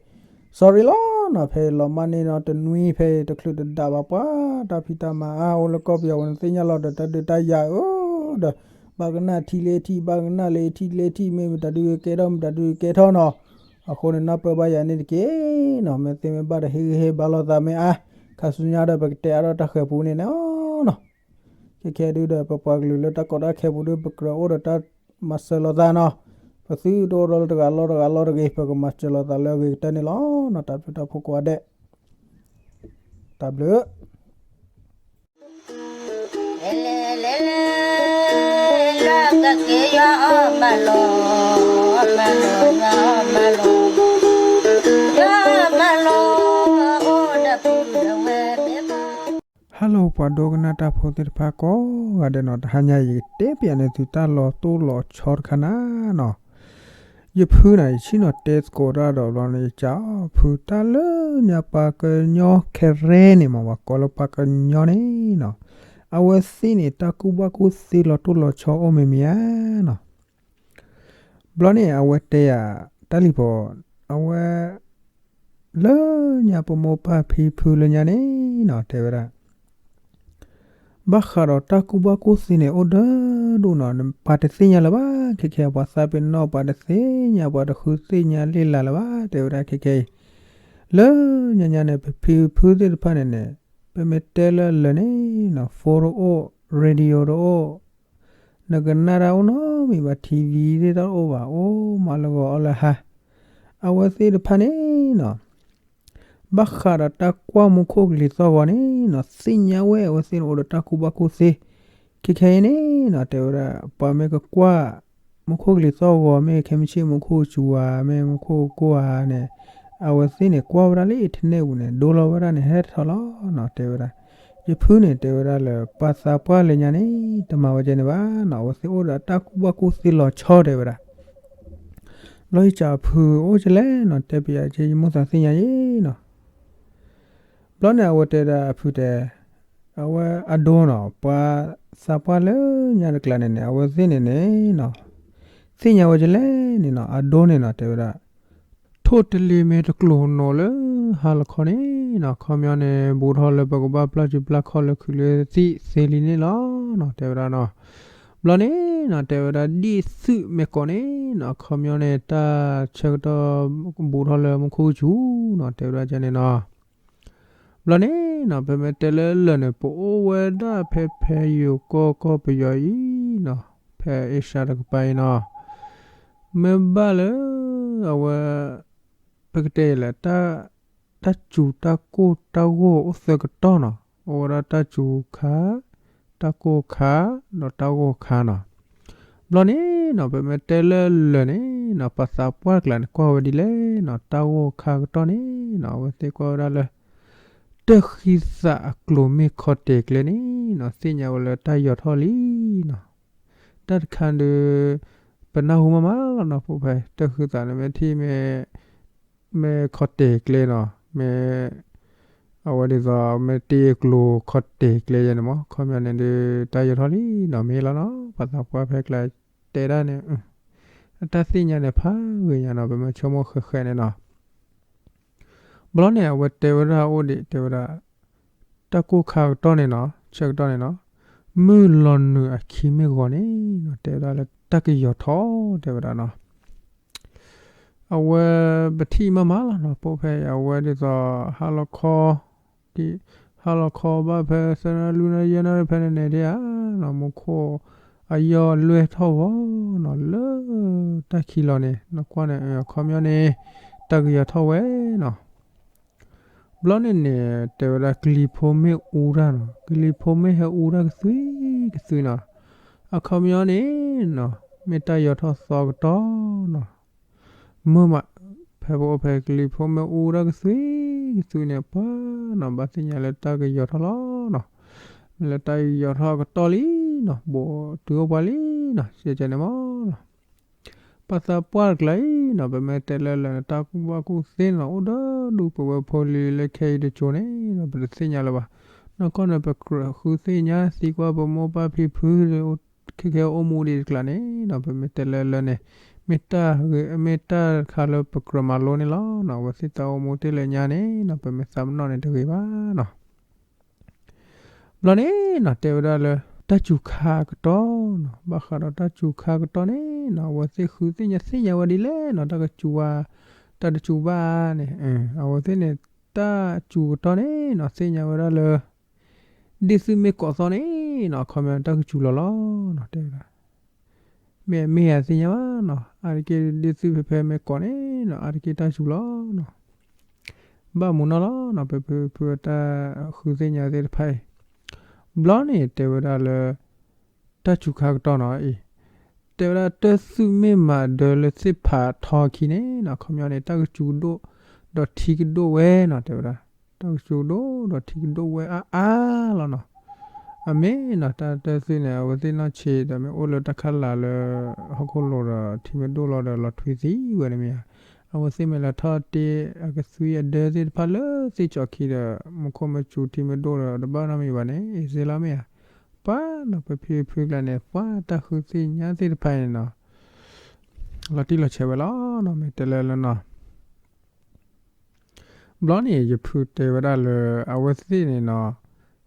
sorry လီၤနီၤ ဖဲလီၤမၢ်န့ၢ်နီၤ တနွံဖဲအံၤတချုးတဒၣ်ဘၣ်ပှၤ တၢ်ဖံးတၢ်မၤအါအိၣ်လၢကီၢ်ပယီၤဝဲန့ၣ် သ့ၣ်ညါလီၤဒီးတၢ်ဒုးတၢ်ယၤဧၢ ဒီး ဘၣ်ကနၣ်ထံလၢထံ ဘၣ်ကနၣ်လၢထံလၢထံ မ့ၢ်မတၤဒုးကဲထီၣ်မတၤဒုးကဲထီၣ်နီၤ အဃိန့ၣ် နၢ်ပၢၢ်ဘၣ်ယၤန့ၣ်တက့ၢ်နီၤ မ့ၢ်သ့မ့ၢ်ဘၣ်ဒီးဟ့ၣ်ဂံၢ်ဟ့ၣ်ဘါလိာ်သးမ့ၢ်အါ ခါဆူညါဒီးပကတဲအါထီၣ်တၢ်ဃဲၤပူန့ၣ်နီၤ ခဲခဲဒုဒီး ပပှၤကလုာ်လၢတၢ်ကီတၢ်ခဲပူၤဒု ပကြၢးအိၣ်ဒီးတၢ်မၤစၢၤလိာ်သးနီၤ ပသုတအိၣ်ဒီးလၢတဂၤလီၢ်တဂၤလီၢ်တဂ့ၤ ပကမၤစၢၤလိာ်သးလၢအဂ့ၤကတၢၢ်န့ၣ်လီၤနီၤ တၢ်ဘျုးတၢ်ဖှိၣ်ကိးဂၤဒဲး တၢ်ဘျုး Hello ပှၤဒိကနၣ်တၢ်ဖိသ့ၣ်တဖၣ်ကိးဂၤဒဲးနီၤ တဟါညါအံၤ ယကတဲပၠးန့ၢ်သုတၢ်လီၤတိၢ်လီၤဆီတခါနၤနီၤ ယဖုန့ၣ် ယဆ့ၣ်နီၤတဲသကိးတၢ်ဒီးဘျီန့ၣ် ယကၠီဖုတၢ်လၢညါ ပှၤကညီခဲရဲန့ၣ်မး ပှၤကိးလၢပှၤကညီန့ၣ်နီၤ အဝဲသ့ၣ်န့ၣ် တၢ်ကူၣ်ဘၣ်ကူၣ်သ့လီၤတိၢ်လီၤဆီအိၣ်မ့ၢ်မ့ၢ်ဧါနီၤ ဘျီန့ၣ် အဝဲတဲယၤ တၢ်လံၤဖိ အဝဲ လၢညါပမိၢ်ပၢ်ဖံဖုလၢညါန့ၣ်နီၤ တဲဝဲဒၣ် ဘၣ်ဃးဒီးတၢ်ကူၣ်ဘၣ်ကူၣ်သ့န့ၣ် အိၣ်ဒၢဒိၣ်နီၤ ပှၤတသ့ၣ်ညါလၢၤဘၣ် ခဲခဲ ပှၤသးပ့ၤနီၣ် ပှၤတသ့ၣ်ညါ ပှၤတဃုသ့ၣ်ညါလံလၢ်လၢၤဘၣ် တဲဝဲဒၣ်ခဲခဲအံၤ လၢညါညါန့ၣ် ပဖံပဖုသ့ၣ်တဖၣ်န့ၣ်န့ၣ် ပမ့ၢ်တဲလၢလၢာ်န့ၣ်နီၤ phone တအိၣ် radio တအိၣ် နကနၣ်တၢ်အိၣ်နီတမံၤဘၣ် TV သ့ၣ်တၢ်တအိၣ်ဘၣ် အိၣ်မးလၢဂီၤအီၣ်လၢဟါ အဝဲသ့ၣ်တဖၣ်န့ၣ်နီၤ ဘၣ်ဃးဒီးတၢ်ကွၢ်မူခိၣ်ကလံၤသီၣ်ဂီၤန့ၣ်နီၤ သ့ၣ်ညါဝဲအဝဲသ့ၣ်န့ၣ်အိၣ်ဒီးတၢ်ကူၣ်ဘၣ်ကူၣ်သ့ ခဲခဲအံၤန့ၣ်နီၤ တဲဝဲဒၣ် ပှၤမ့ၢ်ကကွၢ် မူခိၣ်ကလံၤသီၣ်ဂီၤ မ့ၢ်ခဲမုၢ်ဆ့ၣ်မူခိၣ်ကစူၤဧါ မ့ၢ်မူခိၣ်ကိၢ်ဧါန့ၣ် အဝဲသ့ၣ်န့ၣ် ကွၢ်ဝဲဒၣ်လၢ internet ပူၤန့ၣ် ဒိလီၤဝဲဒၣ်န့ၣ် ဟဲထီၣ်လီၤနီၤ တဲဝဲဒၣ် ယဖုန့ၣ် တဲဝဲဒၣ်လၢ ပှၤသးပှၢ်လၢညါန့ၣ် တမၤဝဲကဲန့ၣ်ဘၣ်နီၤ အဝဲသ့ၣ်အိၣ်ဒီးတၢ်ကူၣ်ဘၣ်ကူၣ်သ့လီၤဆီ တဲဝဲဒၣ် ဘျီယကးအဖုအိၣ်ကလဲၣ်နီၤ တဲပယၤက့ ယမိၣ်သးသ့ၣ်ညါယ့နီၤ ဘျီန့ၣ် အဝဲတဲဒၣ်အဖုတဲ အဝဲအဒိနီၤ ပှၤသးပှၢ်လၢညါတကျါန့ၣ်န့ၣ် အဝဲသ့ၣ်န့ၣ်န့ၣ်နီၤ သ့ၣ်ညါဝဲကလဲၣ်န့ၣ်နီၤ အဒိန့ၣ်နီၤ တဲဝဲဒၣ် ထိၣ်တလ့ၤမ့ၢ်တကျိၤနီၤလၢဟါလီၤခီန့ၣ်နီၤ ခီပညီန့ၣ် ဘူးထီၣ်လၢပကဘၣ်ပျၢ်စုပျၢ်ခီၣ်လၢခုးလၢသံၣ်သ့လံန့ၣ်လီၤနီၤ တဲဝဲဒၣ်နီၤ ဘျီန့ၣ်နီၤ တဲဝဲဒၣ် ဒ်သုးမ့ၢ်ကိးန့ၣ်နီၤ ခီပညီန့ၣ် တၢ်ဆၢကတီၢ် ဘူးထီၣ်လၢမူခိၣ်ကစူၤနီၤ တဲဝဲဒၣ်ကန့ၣ်နီၤ ဘျီန့ၣ်နီၤ ပမ့ၢ်တဲလၢလၢာ်န့ၣ် ပအိၣ်ဝဲဒၣ်ဖဲဖဲယိၤကီၢ်ကီၢ်ပယီၤအံၤနီၤ ဖဲအ့ရှါတကပၤအံၤနီၤ မ့ၢ်ဘၣ်လၢ အဝဲ ပကတဲလဲၣ် တၢ်စူၤတၢ်ကိၢ်တၢ်ဂီၤအိၣ်သၢကတီၢ်နီၤ အိၣ်ဝဲဒၣ်တၢ်စူၤခါ တၢ်ကိၢ်ခါ ဒီးတၢ်ဂီၤခါနီၤ ဘျီန့ၣ်နီၤ ပမ့ၢ်တဲလၢလၢာ်န့ၣ်နီၤ ပှၤသးပှၢ်တကျါန့ၣ် ကွၢ်ဝဲဒ်လဲၣ်နီၤ တၢ်ဂီၤခါကတီၢ်န့ၣ်နီၤ အဝဲသ့ၣ်ကွၢ်ဝဲဒၣ်လၢ တၢ်ဃံသးအကျိၤမ့ၢ်ခီတဲာ်ကျဲန့ၣ်နီၤ သ့ၣ်ညါဝဲလၢတၢ်ယီၤထီၣ်လံနီၤ တၢ်တခါဒီး ပနၢ်ဟူမးမးလီၤနီၤ ဖိဖဲ တၢ်ဃံသးန့ၣ်မ့ၢ်ထံၣ်မ့ၢ် မ့ၢ်ခီတဲာ်ကျဲနီၤ မ့ၢ် အဝဲဒ်သိး မ့ၢ်တ့အကျိၤခီတဲာ်ကျဲယဲန့ၣ်မး ခီပညီန့ၣ်ဒီး တၢ်ယီၤထီၣ်လံနီၤ မ့ၢ်လီၤနီၤ ပှၤသးပှၢ်ဖဲကျါတဲဒၣ်န့ၣ် အတၢ်သ့ၣ်ညါန့ၣ်ဖးဂ့ၤညါနီၤ ပမ့ၢ်ဆိကမိၣ်ဃဲးဃဲးန့ၣ်နီၤ ဘျီန့ၣ် အဝဲတဲဝဲဒၣ်အိၣ်ဒံး တဲဝဲဒၣ် တၢ်ကိၢ်ခါကတီၢ်န့ၣ်နီၤ ဆၢကတီၢ်န့ၣ်နီၤ မုၢ်လီၤနုာ်အခံမ့ၢ်ဂီၤန့ၣ်နီၤ တဲဝဲဒၣ်လၢတၢ်ကယီၤထီၣ် တဲဝဲဒၣ်နီၤ အဝဲပထံၣ်မးမးလီၤနီၤ ဖိဖဲအံၤ အဝဲဒ်သိး ဟါလီၤခီ ဟါလီၤခီဘၣ်ဖဲသၢနၣ်ရံၣ်လွံၢ်နၣ်ရံၣ်ယဲၢ်နၣ်ရံၣ်ဖဲန့ၣ်န့ၣ်ဒ်ဧါနီၤ မူခိၣ်အယီၢ်လွဲၢ်ထီၣ်ဂီၤနီၤ လၢတၢ်ခံလီၤန့ၣ် နကွၢ်န့ၣ် အခီပညီန့ၣ် တၢ်ကယီၤထီၣ်ဝဲနီၤ ဘျီန့ၣ်န့ၣ် တဲဝဲဒၣ်ကလံၤဖိမ့ၢ်အူတၢ်နီၤ ကလံၤဖိမ့ၢ်ဟဲအူတၢ်ကသွံကသွံနီၤ အခီပညီန့ၣ်နီၤ မ့ၢ်တၢ်ယီၤထီၣ်သီကတီၢ်နီၤ မုာ်မး ဖဲပအိၣ်ဖဲကလံၤဖိမ့ၢ်အူတၢ်ကသွံကသွံန့ၣ် ပှၤနီၤ ဘၣ်သ့ၣ်ညါလၢတၢ်ကယီၤထီၣ်လီၤနီၤ မ့ၢ်လၢတၢ်ယီၤထီၣ်ကတီၢ်လံနီၤ ဘူးတုၤအိၣ်ပှၤလံနီၤ စဲကဲန့ၣ်မးနီၤ ပှၤသးပှၢ်တကျါအံၤနီၤ ပမ့ၢ်တဲလၢလၢာ်န့ၣ် တၢ်ကူၣ်ဘၣ်ကူၣ်သ့နီၤ အိၣ်ဒီးဒူပဝဲဖိလံၤလၢခဲအံၤတကၠိၤန့ၣ်နီၤ ပတသ့ၣ်ညါလၢၤဘၣ် နီၢ်ကီၢ်န့ၣ် ပကြၢးဃုသ့ၣ်ညါသံကွၢ်ပမိၢ်ပၢ်ဖံဖု ခဲခဲအိၣ်မူဒံးတကျါန့ၣ်နီၤ ပမ့ၢ်တဲလၢလၢာ်န့ၣ် မ့ၢ်တၢ်ဂ့ၤ မ့ၢ်တၢ်တခါလၢပကြၢးမၤလိန့ၣ်လီၤနီၤ အဝဲသ့ၣ်တၢ်အိၣ်မူတ့ၢ်လၢညါန့ၣ်နီၤ ပမ့ၢ်သးပနီၣ်န့ၣ်တဂ့ၤဘၣ်နီၤ ဘျီန့ၣ်နီၤ တဲဝဲဒၣ်လၢ တၢ်စူၤခါကတီၢ်နီၤ ဘၣ်ဃးဒီးတၢ်စူၤခါကတီၢ်န့ၣ်နီၤ အဝဲသ့ၣ်ဃုသ့ၣ်ညါသ့ၣ်ညါဝဲဒ်လဲၣ်နီၤ တၢ်ကစူၤဝဲ တၢ်တစူၤဘၣ်န့ၣ် အဝဲသ့ၣ်န့ၣ် တၢ်စူၤကတီၢ်န့ၣ်နီၤ သ့ၣ်ညါဝဲဒၣ်လၢ ဒ်သုမ့ၢ်ကိးသီၣ်န့ၣ်နီၤ အခီပညီတၢ်ကစူၤလီၤလီၤနီၤ တဲဝဲဒၣ် မ့ၢ်မ့ၢ်ယၤသ့ၣ်ညါဘၣ်နီၤ အါတက့ၢ်ဒ်သုဖဲဖဲမ့ၢ်ကိးန့ၣ်နီၤ အါတက့ၢ်တၢ်စူၤလီၤနီၤ ဘၣ်မူနီၢ်လီၤနီၤ ပဖုဖုတၢ်ဃုသ့ၣ်ညါသ့ၣ်တဖၣ်အံၤ ဘျီန့ၣ်တဲဝဲဒၣ်လၢ တၢ်စူၤခါကတီၢ်နီၤအံၤ တဲဝဲဒၣ်တၢ်သုးမ့ၢ်မၤဒၢလၢသ့ၣ်ဖးထီခံန့ၣ်နီၤ အခီပညီန့ၣ် တၢ်ကစူၤဒိၣ်ဒီးထံကဒိၣ်ဝဲနီၤ တဲဝဲဒၣ် တၢ်ကစူၤဒိၣ်ဒီးထံကဒိၣ်ဝဲအါအါလီၤနီၤ အမ့ၢ်နီၤ တၢ်တၢ်သုးန့ၣ် အဝဲသ့ၣ်နီၢ်ဆံးဒီးမ့ၢ်အိၣ်လၢတၢ်ခးလၢ်လၢ ဟီၣ်ခိၣ်လိၤဒီးထံမ့ၢ်ဒိၣ်လီၤဒီးလီၤထွံသံဝဲန့ၣ်မ့ၢ်ဧါ, အဝဲသ့ၣ်မ့ၢ်လဲၤထီၣ်တ့အကသွံအဒၢသ့ၣ်တဖၣ်လၢသ့ၣ်ကၠီခံဒီး မူခိၣ်မ့ၢ်စူၤထံမ့ၢ်ဒိၣ်ဒီးတဘၣ်နီတမံၤဘၣ်န့ၣ် အ့ၣ်စ့လီၤမ့ၢ်ဧါ. ပှၤနီၤ ပဖံဖုကျါန့ၣ် ပှၤတၢ်ဃုသ့ၣ်ညါသ့ၣ်တဖၣ်န့ၣ်နီၤ လီၤတံၢ်လီၤဆဲးဝဲလီၤနီၤ မ့ၢ်တဲလၢလၢနီၤ ဘျီန့ၣ် ယဖုတဲဝဲဒၣ်လၢ အဝဲသ့ၣ်န့ၣ်နီၤ,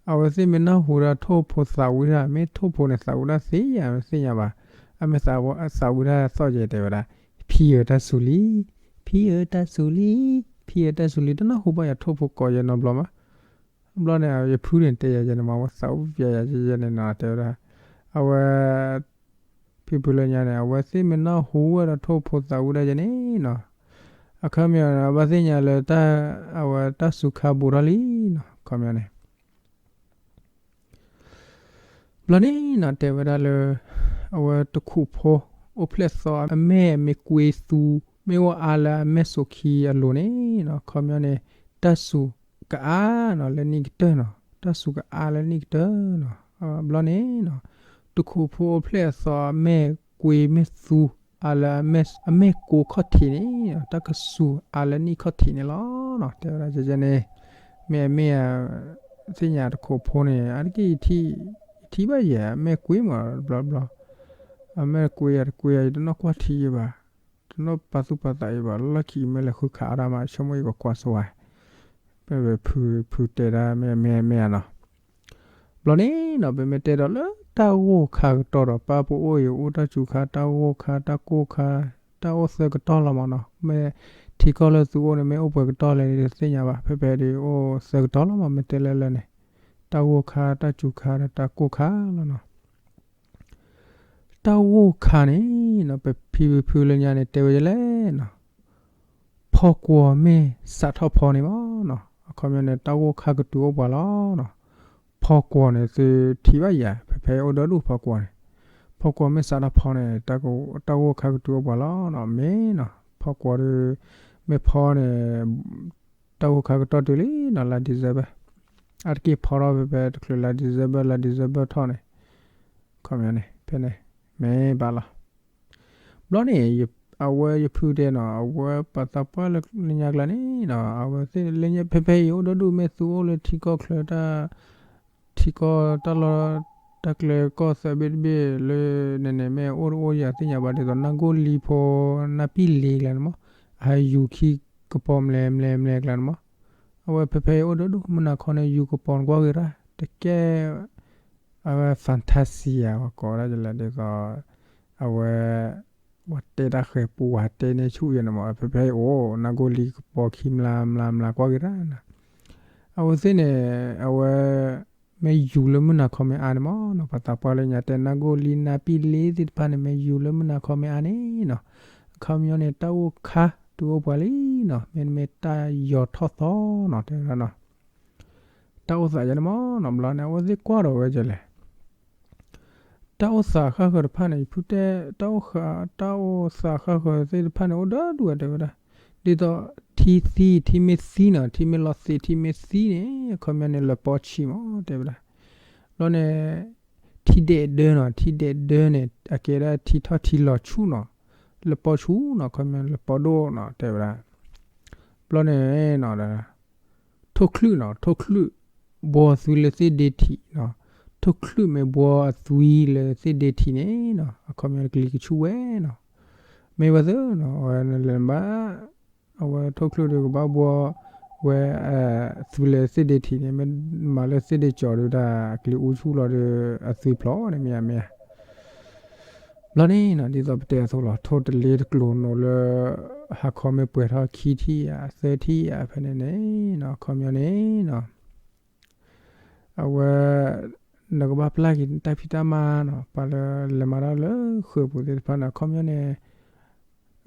အဝဲသ့ၣ်မ့ၢ်နၢ်ဟူဒၣ်ထိၣ်ဖိသးဝံၣ်တၢ် မ့ၢ်ထိၣ်ဖိန့ၣ်သးဝံၣ်တၢ်သ့ယၤ မ့ၢ်သ့ၣ်ညါဘၣ်. အမ့ၢ်သးဝံၣ်တၢ်သီၣ်ကဲတဲဝဲဒၣ် ဖံဧၢတၢ်စူၤလံ, ဖံဧၢတၢ်စူၤလံ, ဖံအဲၣ်တၢ်စူၤလံ တနၢ်ဟူဘၣ်ယၤထိၣ်ဖိကိးယဲနီတဘျီမး. ဘျီန့ၣ် ယဖုန့ၣ်တဲယၤယဲန့ၣ်မး အဝဲသးအိၣ်ပျဲယၤယဲန့ၣ်နီၤ တဲဝဲဒၣ်, အဝဲ ဖံဖုလၢညါန့ၣ် အဝဲသ့ၣ်မ့ၢ်နၢ်ဟူဝဲဒီးထိၣ်ဖိသးဝံၣ်ဒၣ်ယဲန့ၣ်နီၤ, အခီပညီန့ၣ် ဘၣ်သ့ၣ်ညါလၢ အဝဲတၢ်စူၤခါဘူးထီၣ်လံနီၤ အခီပညီန့ၣ် ဘျီန့ၣ်နီၤ တဲဝဲဒၣ်လၢ အဝဲတခူးဖိ အိၣ်ဖျဲၣ်သီ အမဲၢ်မ့ၢ်ကွ့သူ မ့ၢ်အိၣ်အါလၢအမဲၢ်စိာ်ခံအလိၤန့ၣ်နီၤ အခီပညီန့ၣ် တၢ်စူၤကအါနီၤ လၢနံၣ်ကတၢၢ်နီၤ တၢ်စူၤကအါလၢနံၣ်ကတၢၢ်နီၤ. ဘျီန့ၣ်နီၤ တခူးဖိအိၣ်ဖျဲၣ်အသီ အမဲၢ်ကွ့မ့ၢ်သူ အါလၢအမဲၢ်ကိခီၣ်ထံးန့ၣ် တၢ်ကစူၤအါလၢနံၣ်ခီၣ်ထံးန့ၣ်လီၤနီၤ တဲဝဲဒၣ်န့ၣ်. မ့ၢ်အမ့ၢ် သ့ၣ်ညါတခူးဖိန့ၣ် အါတက့ၢ် ယထံၣ်ဘၣ်ယဲ အမဲၢ်ကွ့မးတဘျီဘျီ, အမဲၢ်ကွ့ယၤတကွ့ယၤ ယတနီၣ်ကွၢ်ထံယဲဘၣ်, တနီၣ်ပာ်သူၣ်ပာ်သးယဲဘၣ်, လီၢ်ခံမ့ၢ်လဲၤဃုခးအါဒၣ်မး ဆိကမိၣ်ယကကွၢ်စဝါ, ဖဲဖုဖုတဲဒၣ်မ့ၢ်မ့ၢ်မ့ၢ်နီၤ. ဘျီန့ၣ်နီၤ ပမ့ၢ်တဲဒီးလၢတၢ်ဂိၢ်ခါကတီၢ်ဒီး ပၢ်ပအိၣ်ယအိၣ်တၢ်စူၤခါ တၢ်ဂိၢ်ခါ တၢ်ကိၢ်ခါ တၢ်အိၣ်သၢကတီၢ်လီၤမးနီၤ. မ့ၢ်ထံကီၢ်လၢသုအိၣ်န့ၣ် မ့ၢ်အိၣ်ပှဲၤကတီၢ်လဲၣ်တသ့ၣ်ညါဘၣ်, ဖဲဖဲဒ်အိၣ်သၢကတီၢ်လီၤမး မ့ၢ်တဲလၢလၢန့ၣ်, တၢ်ဂိၢ်ခါ တၢ်စူၤခါဒီးတၢ်ကိၢ်ခါလီၤနီၤ. တၢ်ဂိၢ်ခါန့ၣ်နီၤ ပဖံဖုလၢညါန့ၣ် တဲဝဲဒ်လဲၣ်နီၤ, ဖီကွီၤမ့ၢ်စးထီၣ်ဖီန့ၣ်မးနီၤ, အခီပညီန့ၣ် တၢ်ဂိၢ်ခါကတုၤအိၣ်ပှၤလီၤနီၤ. ဖီကွီၤန့ၣ် သုထံၣ်ဘၣ်ယၤ ဖဲဖဲအိၣ်ဒီဒူၣ်ဖီကွီၤန့ၣ်, ဖီကွီၤမ့ၢ်စးထီၣ်ဖီန့ၣ် တၢ်ဂိၢ်ခါကတုၤအိၣ်ပှၤလီၤနီၤ မ့ၢ်နီၤ. ဖီကွီၤဒီး မ့ၢ်ဖီန့ၣ် တၢ်ဂိၢ်ခါကတီၢ်တုၤလံနီၤ လါ December, အါတက့ၢ်ဖီထီၣ်ဖဲဖဲ တချုးလါ December လါ December ထီၣ်န့ၣ်, ခီပညီန့ၣ် ဖဲန့ၣ် မ့ၢ်ဘၣ်လီၤ. ဘျီန့ၣ် အဝဲယဖုတဲနီၤ အဝဲပှၤသးပှၢ်လၢညါကျါန့ၣ်နီၤ အဝဲသ့ၣ်လၢညါ ဖဲဖဲအံၤအိၣ်ဒီဒူၣ် မ့ၢ်သုအိၣ်လၢထံကီၢ်ချၢ ထံကီၢ်တၢ်လီၢ် တၢ်ကျဲကီၢ်သၢဘ့ၣ်တဘ့ၣ်လၢန့ၣ်န့ၣ် မ့ၢ်အိၣ်တအိၣ်ယၤသ့ၣ်ညါဘၣ် ဒ်သိးနၢ်ကိၢ်လံဖိ နၢ်ပံၣ်လ့ကျါန့ၣ်မး, အဟဲယူၤခံကပီၤ မလဲၤမလဲၤမလဲၤကျါန့ၣ်မး, အဝဲဖဲဖဲအံၤအိၣ်ဒီဒူၣ် မုၢ်နၤခီန့ၣ် ယူၤကပီၤနကွၢ်ဂ့ၤရၣ် တကဲ အဝဲ Fantasia ပှၤကိးဒၣ်လဲၣ် ဒ်သိး အဝဲ ပှၤတဲတၢ်ဃဲၤပူၤ ပှၤတဲန့ၢ်ဆူၣ်ယဲန့ၣ်မး ဖဲဖဲအံၤအိၣ် နၢ်ကိၢ်လံကပီၤခံ မလါမလါမလါ ကွၢ်ဂ့ၤရၣ်နီၤ. အဝဲသ့ၣ်န့ၣ် အဝဲ မ့ၢ်ယူၤလၢမုၢ်နၤခီမ့ၢ်အါန့ၣ်မးနီၤ ပှၤသးပှၢ်လၢညါတဲ နၢ်ကိၢ်လံ နၢ်ပံၣ်လ့သ့ၣ်တဖၣ်န့ၣ် မ့ၢ်ယူၤလၢမုၢ်နၤခီမ့ၢ်အါန့ၣ်နီၤ အခီပညီန့ၣ် တၢ်ဂိၢ်ခါတုၤအိၣ်ပှၤလံနီၤ မ့တမ့ၢ်တၢ်ယီၤထီၣ်သီနီၤ တဲဝဲဒၣ်နီၤ. တၢ်အိၣ်သးယဲန့ၣ်မးနီၤ ဘျီန့ၣ် အဝဲသ့ၣ်ကွၢ်ဒီးဝဲဒ်လဲၣ် တၢ်အိၣ်သးဃၣ်ဃၢၤတဖၣ်န့ၣ် ယဖုတဲ တၢ်အိၣ်ဃၢၤ တၢ်အိၣ်သးဃၣ်ဃၢၤသ့ၣ်တဖၣ်န့ၣ် အိၣ်ဒီဒူၣ်ဝဲ တဲဝဲဒၣ်, ဒ်သိး ထံသံ ထံမ့ၢ်သံနီၤ ထံမ့ၢ်လီၤသံး ထံမ့ၢ်သံန့ၣ် အခီပညီန့ၣ် လၢပီဆံးမး တဲဝဲဒၣ်. ဘျီန့ၣ် ထံဒဲးဒၢနီၤ ထံဒဲးဒၢန့ၣ် အကဲဒၣ်ထံထီၣ်ထံလီၤဆူၣ်နီၤ လၢပီဆူၣ်နီၤ အခီပညီလၢပီဒိၣ်နီၤ တဲဝဲဒၣ်. ဘျီန့ၣ်နီၤ ထိၣ်ချုးနီၤ ထိၣ်ချုး ဘှီအသွံလၢသ့ၣ်ဒ့ထံးနီၤ, ထိၣ်ချုးမ့ၢ်ဘှီအသွံလၢသ့ၣ်ဒ့ထံးန့ၣ်နီၤ အခီပညီကလံၤကဆူၣ်ဝဲနီၤ, မ့ၢ်ဝဲသ့ၣ်နီၤ အဝဲနလဲၤဘၣ် အဝဲထိၣ်ချုးဒီးကဘၣ်ဘှီဝဲ သွံလၢသ့ၣ်ဒ့ထံးန့ၣ် မ့ၢ်မၤလၢသ့ၣ်ဒ့ကၠီၤဒီးတၢ်ကလံၤအူဆူၣ်လီၤဒီး အသွံဖျိးန့ၣ် မ့ၢ်ဧါ မ့ၢ်ဧါ ဘျီန့ၣ်နီၤ ဒ်သိးပတဲအသိးလီၤ ထိၣ်တလ့တကျိၤနိးလၢ ဟါခီမ့ၢ်ပှဲၤထီၣ်ခံထံၣ်ဧါ သၢထံၣ်ဧါ ဖဲန့ၣ်န့ၣ်နီၤ အခီပညီန့ၣ်နီၤ အဝဲ နကဘၣ်ပျၢ်က့ၤတၢ်ဖံးတၢ်မၤနီၤ ပှၤလၢလဲၤမၤတၢ်လၢဃုာ်ပူၤသ့ၣ်တဖၣ်န့ၣ် အခီပညီန့ၣ်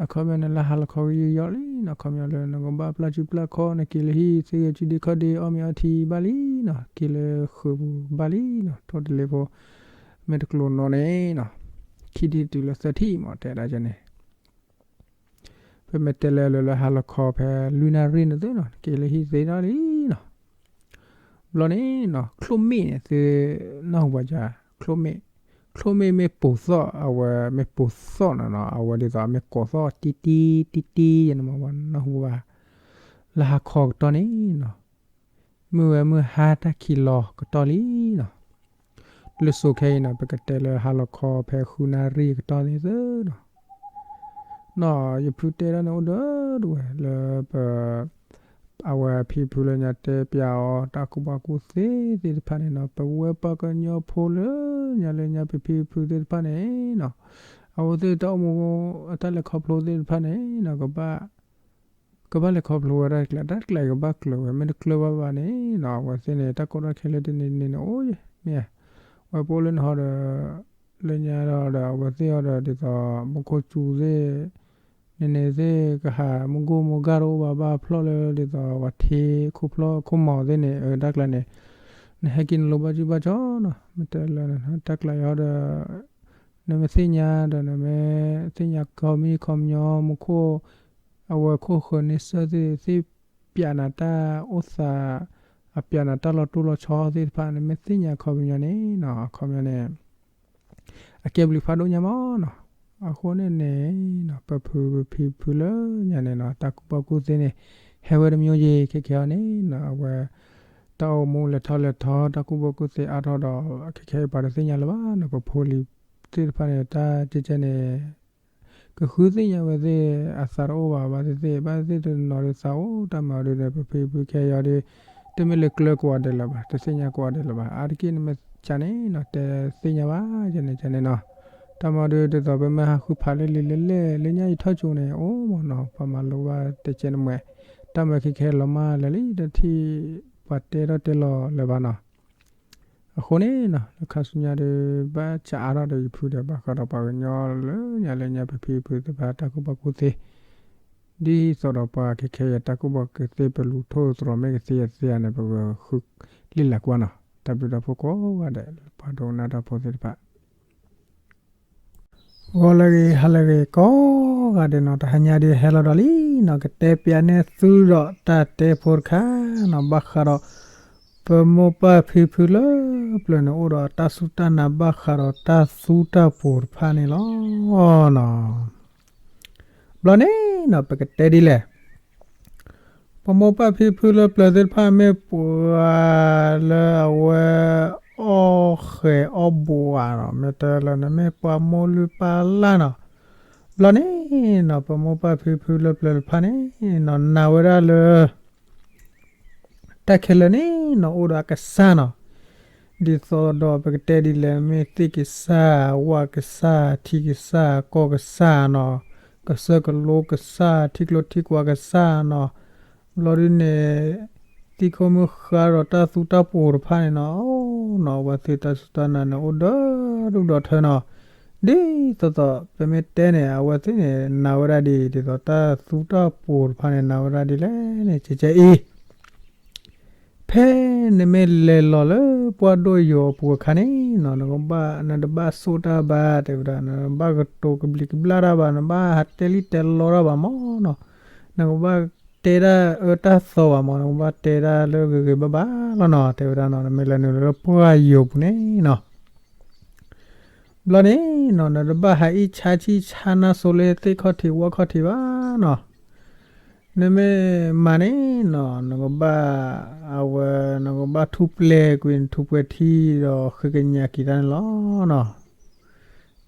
အခီပညီန့ၣ် လၢဟါလီၤခီကယီၤလံနီၤ အခီပညီလၢနကဘၣ်ပျၢ်စုပျၢ်ခီ နက့ၤလၢဟံၣ် သ့ဂဲၤစုဒ့ခီၣ်ဒ့ အီၣ်မ့ၤအီထံဘၣ်လံနီၤ က့ၤလၢဃုာ်ပူၤဘၣ်လံနီၤ ထိၣ်တလ့ဖိ မ့ၢ်တကျိၤနိးန့ၣ်နီၤ ခံထံၣ်တုၤလၢသၢထံၣ်မး တဲဒၣ်န့ၣ် ဖဲမ့ၢ်တဲလၢလၢဟါလီၤခီဖဲလွံၢ်နၣ်ရံၣ်န့ၣ်သ့နီၤ က့ၤလၢဟံၣ်သ့ထီၣ်လံနီၤ ဘျီန့ၣ်နီၤ ချိၣ်မ့ၣ်န့ၣ် သုနၢ်ဟူဘၣ်ယါ ချိၣ်မ့ၣ် ချိၣ်မ့ၣ်မ့ၢ်ပိာ်သီၣ် အဝဲမ့ၢ်ပိာ်သီၣ်နီၤနီၤ အဝဲဒ်သိးမ့ၢ်ကိးသီၣ်တံၢ်တံၢ်တံၢ်တံၢ်ယဲန့ၣ်မး ပှၤနၢ်ဟူဘၣ် လၢဟါခီကတီၢ်န့ၣ်နီၤ မုၢ်ဝဲမုၢ်ဟါတၢ်ခံးလီၤကတီၢ်လံနီၤ လၢစိၤခဲအံၤနီၤ ပကတဲလၢဟါလီၤခီဖဲဃုနၣ်ရံၣ်ကတီၢ်န့ၣ်သ့နီၤ နီၤ ယဖုတဲဒၣ်န့ၣ်အိၣ်ဒီဒူၣ်ဝဲလၢပ အဝဲဖံဖုလၢညါတဲပျးအီၤ တၢ်ကူၣ်ဘၣ်ကူၣ်သ့သ့ၣ်တဖၣ်န့ၣ်နီၤ ပဝဲပှၤကညီဖိလၢညါလၢညါ ပဖံဖုသ့ၣ်တဖၣ်န့ၣ်နီၤ အဝဲသ့ၣ်တၢ်အိၣ်မူ အတၢ်လဲၤခီဖျိသ့ၣ်တဖၣ်န့ၣ်နီၤ ကဘၣ် ကဘၣ်လဲၤခီဖျိဝဲဒၣ်တကျါ တၢ်တကျါအံၤကဘၣ်ကျၢၤဝဲ မ့ၢ်တကျၢၤဘၣ်ဘၣ်န့ၣ်နီၤ အဝဲသ့ၣ်န့ၣ် တၢ်ကီတၢ်ခဲလၢတနံၤနံၤန့ၣ် အိၣ်ယဲၢ် မ့ၢ်ဧါ ဝဲပအိၣ်လၢနဟီဒီး လၢညါဒီး အဝဲသ့ၣ်အီၤဒီး ဒ်သိး မူခိၣ်စူၤသ့ၣ် န့ၣ်န့ၣ်သ့ၣ်ကဟး မူၢ်ကိၢ်မူၢ်ဂၢ်တအိၣ်ဘၣ် ဘၣ်ဖျီၣ်လၢဒ်သိး ပှၤထံခိၣ်ဖျီၣ်ခိၣ်မီၤသ့ၣ်န့ၣ် အတၢ်ကျါန့ၣ် နဟဲက့ၤနလိၤဘၣ်ကၠူၣ်ဘၣ်ကၠီနီၤ မ့ၢ်တဲလၢ တၢ်ကျါအံၤဒီး နမ့ၢ်သ့ၣ်ညါဒီး နမ့ၢ်သ့ၣ်ညါခီမံခီပညီ မူခိၣ် အဝဲခိၣ်ဃၢၤန့ဆၢၣ်သ့ၣ် သ့ၣ်ပျးနၤတၢ်အိၣ်သး အပျးနၤတၢ်လီၤတိၢ်လီၤဆီသ့ၣ်တဖၣ် နမ့ၢ်သ့ၣ်ညါခီပညီန့ၣ်နီၤ အခီပညီန့ၣ် အကဲဘျုးဖးဒိၣ်ညါမးနီၤ အဃိန့ၣ်န့ၣ်နီၤ ပဖုပဖံဖုလၢညါန့ၣ်နီၤ တၢ်ကူၣ်ဘၣ်ကူၣ်သ့န့ၣ် ဟဲဝဲတမံၤယံၤ ခဲခဲအံၤန့ၣ်နီၤ အဝဲ တၢ်အိၣ်မူလဲၤထီၣ်လဲၤထီ တၢ်ကူၣ်ဘၣ်ကူၣ်သ့အါထီၣ်ဒီး ခဲခဲအံၤပှၤတသ့ၣ်ညါလၢၤဘၣ်နီၤ ပဖိလံၤသ့ၣ်တဖၣ်န့ၣ် တၢ်ကဲကဲန့ၣ် ကဃုသ့ၣ်ညါဝဲသ့ၣ် အသးတအိၣ်ဘၣ် ဘၣ်သ့ၣ်သ့ၣ် ဘၣ်သ့ၣ်သ့ၣ်တနီၤဒီးသးအိၣ်တၢ်မၤအီၤဒီး ပဖံပဖုခဲအံၤဒီး တမ့ၢ်လၢကျၢၤကိးဂၤဒဲးလၢၤဘၣ် တသ့ၣ်ညါကိးဂၤဒဲးလၢၤဘၣ် အါတက့ၢ်နမ့ၢ်ကန့ၣ်နီၤ တဲသ့ၣ်ညါဘၣ် ကန့ၣ်ကန့ၣ်နီၤ တၢ်မၤဒီးဒ်သိးပမ့ၢ်ဟးဃုဖးလၢလံာ်လဲၢ်လဲၢ် လၢညါအံၤထီၣ်ကၠိန့ၣ် အိၣ်မးနီၤ ပှၤမၤလိဘၣ်တဲကဲနမှဲ တၢ်မၤခဲခဲလီၤမၢ်လၢာ်လံ တထံၣ် ပှၤတဲထီၣ်တဲလီၤလၢၤဘၣ်နီၤ အဃိန့ၣ်နီၤ လၢခါဆူညါဒီး ဘၣ်ဆးအါထီၣ်ဒီးယဖုဒီး ဘၣ်ဃးဒီးပှၤကညီလၢညါလၢညါ ပဖံပဖုသ့ၣ်တဖၣ် တၢ်ကူၣ်ဘၣ်ကူၣ်သ့ ဒ်သိးဒီးပှၤခဲခဲအံၤ တၢ်ကူၣ်ဘၣ်ကူၣ်သ့ ပလူၤထိၣ်သတြီၤမ့ၢ်ကသ့အသ့ဧါန့ၣ် ပကဃုလံာ်လၤကွၢ်နီၤ တၢ်ဘျုးတၢ်ဖှိၣ်ကိးဂၤဒဲး ပှၤဒိကနၣ်တၢ်ဖိသ့ၣ်တဖၣ် ဂီၤလၢအဂ့ၤ ဟါလၢအဂ့ၤ ကိးဂၤဒဲးနီၤ တဟါညါဒ်ဟဲလီၤဒီးလံနီၤ ကတဲပၠးန့ၢ်သုဒီးတၢ်တဲဖိတခါနီၤ ဘၣ်ဃးဒီး ပမိၢ်ပၢ်ဖံဖုလၢပျၢၤန့ၣ် အိၣ်ဒီးတၢ်စူၢ်တၢ်နာ်ဘၣ်ဃးဒီးတၢ်သူတၢ်ပှိၤတဖၣ်န့ၣ်လီၤနီၤ. ဘျီန့ၣ်နီၤ ပကတဲဒ်လဲၣ် ပမိၢ်ပၢ်ဖံဖုလၢပျၢၤသ့ၣ်တဖၣ် မ့ၢ်ပှၤလၢအဝဲ အီၣ်ဃဲၤအီၣ်ဘှးနီၤ, မ့ၢ်တဲလၢနမ့ၢ် ပှၤမိၢ်လုၢ်ပၢ်လၢ်နီၤ, ဘျီန့ၣ်နီၤ ပမိၢ်ပၢ်ဖံဖုလၢပျၢၤတဖၣ်န့ၣ်နီၤ နာ်ဝဲဒၣ်လၢ တၢ်ခဲလၢာ်န့ၣ်နီၤ အိၣ်ဒီးအကစၢ်နီၤ, ဒ်သိးဒီးပကတဲဒ်လဲၣ် မ့ၢ်သ့ၣ်ကစၢ်, ဝၣ်ကစၢ်, ထံကစၢ်, ကီၢ်ကစၢ်နီၤ, ကစၢၢ်ကလိကစၢ်, ထံကျိထံကွၢ်ကစၢ်နီၤ, ဘျီဒ်န့ၣ် သံခိၣ်မုၢ်ဃါဒီးတၢ်သူတၢ်ပှိၤတဖၣ်န့ၣ်နီၤ, နီၤ အဝဲသ့ၣ်တၢ်စူၢ်တၢ်နာ်န့ၣ် အိၣ်ဒီဒူၣ်ဒီထၢနီၤ, ဒ်သိးသိး ပမ့ၢ်တဲန့ၣ် အဝဲသ့ၣ်န့ၣ် နာ်ဝဲဒၣ်ဒ် ဒ်သိးတၢ်သူတၢ်ပှိၤတဖၣ်န့ၣ် နာ်ဝဲဒၣ်ဒ်လဲၣ်န့ၣ် ကဲကဲအံၤ ဖဲနမ့ၢ်လဲၤလီၤလၢပှၢ်ဒိၣ်ယိာ်အပူၤအခါန့ၣ်နီၤ, နကဘၣ် နတဘၣ်ဆိၣ်တၢ်ဘၣ် တဲဝဲဒၣ်, နဘၣ်ကတိၤကဘျံးကဘျၣ်တၢ်ဘၣ်, နဘၣ်ဟးတဲလံတဲလီတၢ်ဘၣ်မးနီၤ, နကဘၣ်တဲတၢ်အၢတၢ်သီဘၣ်မး, နကဘၣ်တဲတၢ်လၢဂ့ၤဂ့ၤဘၣ်ဘၣ်လီၤနီၤ, တဲဝဲဒၣ်နီၤ, နမ့ၢ်လဲၤနုာ်လၢပှၢ်ယိာ်ပူၤန့ၣ်နီၤ ဘျီန့ၣ်နီၤ နတဘၣ်ဟးအံၣ်ဆါဆံၣ်ဆါနၢ်စိၤလၢသ့ၣ်ခီၣ်ထံးဝၣ်ခီၣ်ထံးဘၣ်နီၤ, နမ့ၢ်မၤန့ၣ်နီၤ နကဘၣ် အဝဲ နကဘၣ်ထူၣ်ပျဲၤကွံာ်နထူၣ်ပှဲၤထံဒီးဃ့ကညးက့ၤတၢ်န့ၣ်လီၤနီၤ,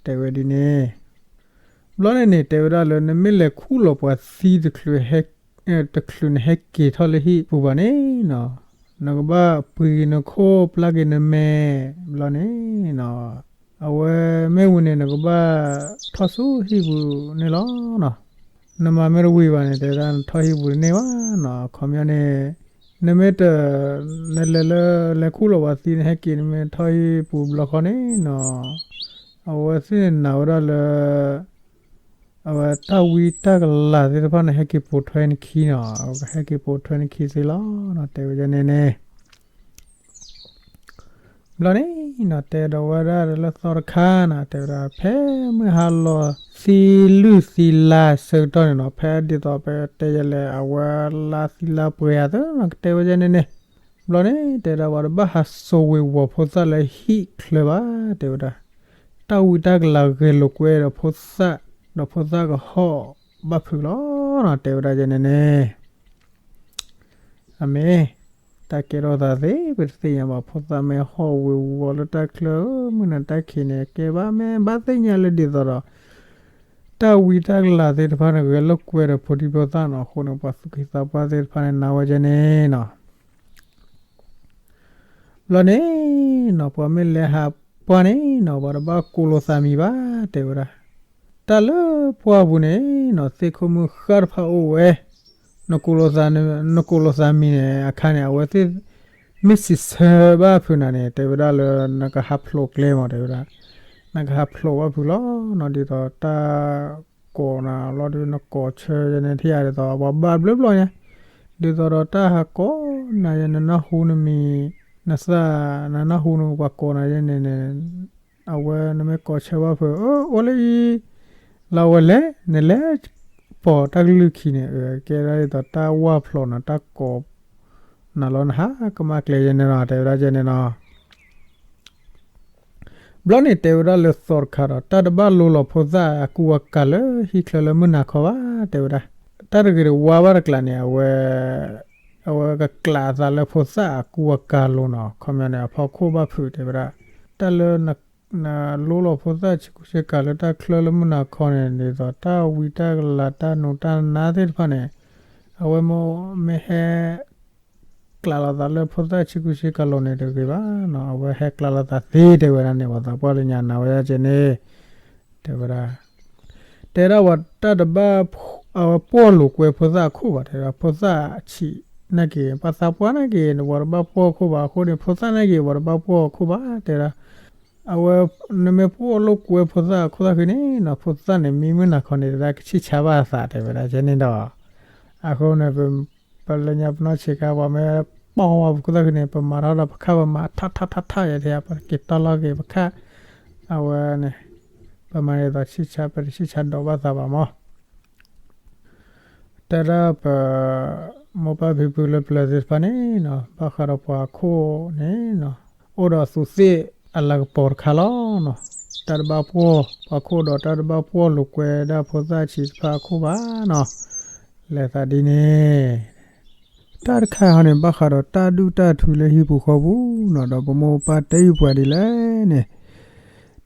တဲဝဲဒ်န့ၣ် ဘျီန့ၣ်န့ၣ် တဲဝဲဒၣ်လၢ နမ့ၢ်လဲၤခူၣ်လီၤပှၤသံတချုး တချုးနဟဲက့ၤထီၣ်လၢဟံၣ်ပူၤဘၣ်န့ၣ်နီၤ, နကဘၣ်ပှ့ၤက့ၤနခိၣ် ပျၢ်က့ၤနမဲာ် ဘျီန့ၣ်နီၤ, အဝဲမ့ၢ်ဝံၤန့ၣ် နကဘၣ်ထီၣ်ဆူဟံၣ်ပူၤန့ၣ်လီၤနီၤ, နမၤမ့ၢ်တဝံၤဘၣ်န့ၣ် တဲဝဲဒၣ်နထီၣ်ဟံၣ်ပူၤတန့ၢ်ဘၣ်နီၤ, အခီပညီန့ၣ် နမ့ၢ်တ နလဲၤလၢ လဲၤခူၣ်လီၤပှၤသံ နဟဲက့ၤ နမ့ၢ်ထီၣ်ဟံၣ်ပူၤဘျီဃီန့ၣ်နီၤ, အဝဲသ့ၣ်န့ၣ်နာ်ဝဲဒၣ်လၢ အဝဲတၢ်ဝံတၢ်ကလၤသ့ၣ်တဖၣ်န့ၣ် ဟဲက့ၤပိာ်ထွဲနခံနီၤ, ဟဲက့ၤပိာ်ထွဲနခံသ့လီၤနီၤ, တဲဝဲဒ်န့ၣ်န့ၣ် ဘျီန့ၣ်နီၤ တဲဒီးဝဲဒၣ်လၢသီတခါနီၤ, တဲဝဲဒၣ် ဖဲမုၢ်ဟါလီၤသံလုၢ်သံလါဆၢကတီၢ်န့ၣ်နီၤ, ဖဲဒ်သိးပတဲယဲလဲၣ် အဝဲလါသံလါပှဲၤအသးနီၤ, ကတဲဝဲဒ်န့ၣ်န့ၣ် ဘျီန့ၣ် တဲဝဲဒၣ်ပှၤတဘၣ်ဟးစိာ်ဝ့ၤဝီၤဖိသၣ်လၢဟံၣ်ချၢဘၣ်, တဲဝဲဒၣ် တၢ်ဝံတၢ်ကလၤဂဲၤလိာ်ကွဲဒီးဖိသၣ်, ဒီးဖိသၣ်ကဟီၣ်ဘၣ်ဖုးလီၤနီၤ, တဲဝဲဒၣ်ဒ်န့ၣ်န့ၣ် အမ့ၢ် တၢ်ကဲထီၣ်သးသ့ ပတသ့ၣ်ညါဘၣ်, ဖိသၣ်မ့ၢ်ဟီၣ်ဝ့ၤဝီၤလၢတၢ်ချၢ မုၢ်နၤတၢ်ခံးန့ၣ် ကဲဘၣ် မ့ၢ်ဘၣ်သ့ၣ်ညါလၢဒ်သိးဒီး တၢ်ဝံတၢ်ကလၤသ့ၣ်တဖၣ်န့ၣ် ဂဲၤလိာ်ကွဲဒီးဖိဒံဖိသၣ်နီၤ, အဃိန့ၣ် ပှၤသူၣ်က့သးပှၢ်သ့ၣ်တဖၣ်န့ၣ် နာ်ဝဲဒ်န့ၣ်နီၤ ဘျီန့ၣ်နီၤ ပှၤမ့ၢ်လဲၤဟးပှၢ်န့ၣ်နီၤ ပှၤတဘၣ်ကိးလိာ်သးမံၤဘၣ် တဲဝဲဒၣ်, တၢ်လၢပှၢ်ပူၤန့ၣ်နီၤ သ့ၣ်ခိၣ်မုၢ်ဃၢ်တဖၣ်အိၣ်ဝဲ, နကိးလိာ်သး နကိးလိာ်သးမံၤန့ၣ်အခါန့ၣ် အဝဲသ့ၣ် မ့ၢ်စံးဆၢဘၣ်ဖုးနၤန့ၣ် တဲဝဲဒၣ်လၢနကဟးဖျိးကျဲမး တဲဝဲဒၣ်, နကဟးဖျိးဘၣ်ဖုးလီၤနီၤ ဒ်သိးတၢ်ကိးနၤလီၤဒီး နကိးဆၢယဲန့ၣ်ထံၣ်ဧါ ဒ်သိးပှၤဘၣ်ဘျုးဘျီညါ, ဒ်သိးဒီးတၢ်ဟးကိးနၤယဲ နနၢ်ဟူနမံၤ နသး နနၢ်ဟူနပှၤကိးနၤယဲန့ၣ်န့ၣ် အဝဲနမ့ၢ်ကိးဆၢဘၣ်ဖုး အၢ အိၣ်လၢအံၤ လၢအဝဲလဲၤ နလဲၤပိာ်တၢ်ကလုၢ်ခံန့ၣ် ကဲဒၣ်ဒ်သိးတၢ်ဝၢ်ဖျိးနၤ တၢ်ကိးနၤလီၤ နဟးကမၣ်ကျဲယဲန့ၣ်နီၤ တဲဝဲဒၣ်ယဲန့ၣ်နီၤ. ဘျီန့ၣ်တဲဝဲဒၣ်လၢသီတခါဒီး တၢ်တဘၣ်လိလီၤဖိသၣ်အကူအကၤလၢဟံၣ်ချၢလၢမုၢ်နၤခီဘၣ် တဲဝဲဒၣ်, တၢ်တဂ့ၤတဝါဘၣ်တကျါန့ၣ် အဝဲ အဝဲကကျးအသးလၢဖိသၣ်အကူအကၤလိၤနီၤ ခီပညီန့ၣ် အဖီခိၣ်ဘၣ်ဖုးတဲဝဲဒၣ်, တၢ်လၢ နလိလီၤဖိသၣ်ဆ့ကူဆ့ကၤလၢတၢ်ချၢလၢမုၢ်နၤခီန့ၣ် ဒ်သိးတၢ်ဝံတၢ်ကလၤတၢ်နူးတၢ်နါသ့ၣ်တဖၣ်န့ၣ် အဝဲမ့ၢ်ဟဲ ကျးလိာ်သးလၢဖိသၣ်ဆ့ကူဆ့ကၤလိၤန့ၣ်တဂ့ၤဘၣ်နီၤ အဝဲဟဲကျးလိာ်သးသ့တဲဝဲဒၣ်န့ၣ် ပှၤသးပှၢ်လၢညါနၤဝဲဒၣ်ကဲန့ၣ် တဲဝဲဒၣ် တဲဒၣ်ဝဲတၢ်တဘၣ် အဝဲပှီၢ်လိာ်ကွဲဖိသၣ်အခိၣ်ဘၣ် တဲဒၣ်ဖိသၣ်ဆံးနာ်က့ၤ ပှၤသးပှၢ်နာ်က့ၤ ပှၤတဘၣ်ပှီၢ်ခိၣ်ဘၣ် အဃိန့ၣ် ဖိသၣ်နာ်က့ၤ ပှၤတဘၣ်ပှီၢ်ခိၣ်ဘၣ် တဲဒၣ် အဝဲ နမ့ၢ်ပှီၢ်လိာ်ကွဲဖိသၣ်အခိၣ်သၣ်ဃံန့ၣ်နီၤ ဖိသၣ်န့ၣ် မံမုၢ်နၤခီန့ၣ် တဲဒၣ်ကဆံၣ်ဆါဘၣ်အသး တဲဝဲဒၣ်ကဲန့ၣ်ဒီး အဃိန့ၣ် ပလၢညါပနီၢ်ဆံးခါ ပှၤမ့ၢ်ပီၢ်ဝဲပခိၣ်သၣ်ဃံန့ၣ် ပမၤထီၣ်ဒီးပခၣ်ပမၤထးထးထးထးယဲထံ ပက့ၤတီၢ်လီၤက့ၤပခၣ် အဝဲန့ၣ် ပမၤဒ်သိးဆံၣ်ဆါ ပတဆံၣ်ဆါဒိးဘၣ်သးဘၣ်မး တဲဒၣ်ပ မိၢ်ပၢ်ဖံဖုလၢပျၢၤသ့ၣ်တဖၣ်န့ၣ်နီၤ ဘၣ်ဃးဒီးပှၤခိၣ်န့ၣ်နီၤ အိၣ်ဒီးသူးသ့ၣ်အလၤကပီၤတခါလီၤနီၤ တၢ်တဘၣ်ပှီၢ် ပှၤခိၣ်ဒီးတၢ်တဘၣ်ပှီၢ်လိာ်ကွဲဒၣ်ဖိသၣ်ဆံးတဖၣ်အခိၣ်ဘၣ်နီၤ လဲၤသးဒ်န့ၣ် တၢ်တခါဟီန့ၣ် ဘၣ်ဃးဒီးတၢ်ဒုၣ်တၢ်ထုလၢဟံၣ်ပူၤဃီပူၤနီၤ ဒီးပမိၢ်ပၢ်တဲအုၣ်ပှၤဒ်လဲၣ်န့ၣ်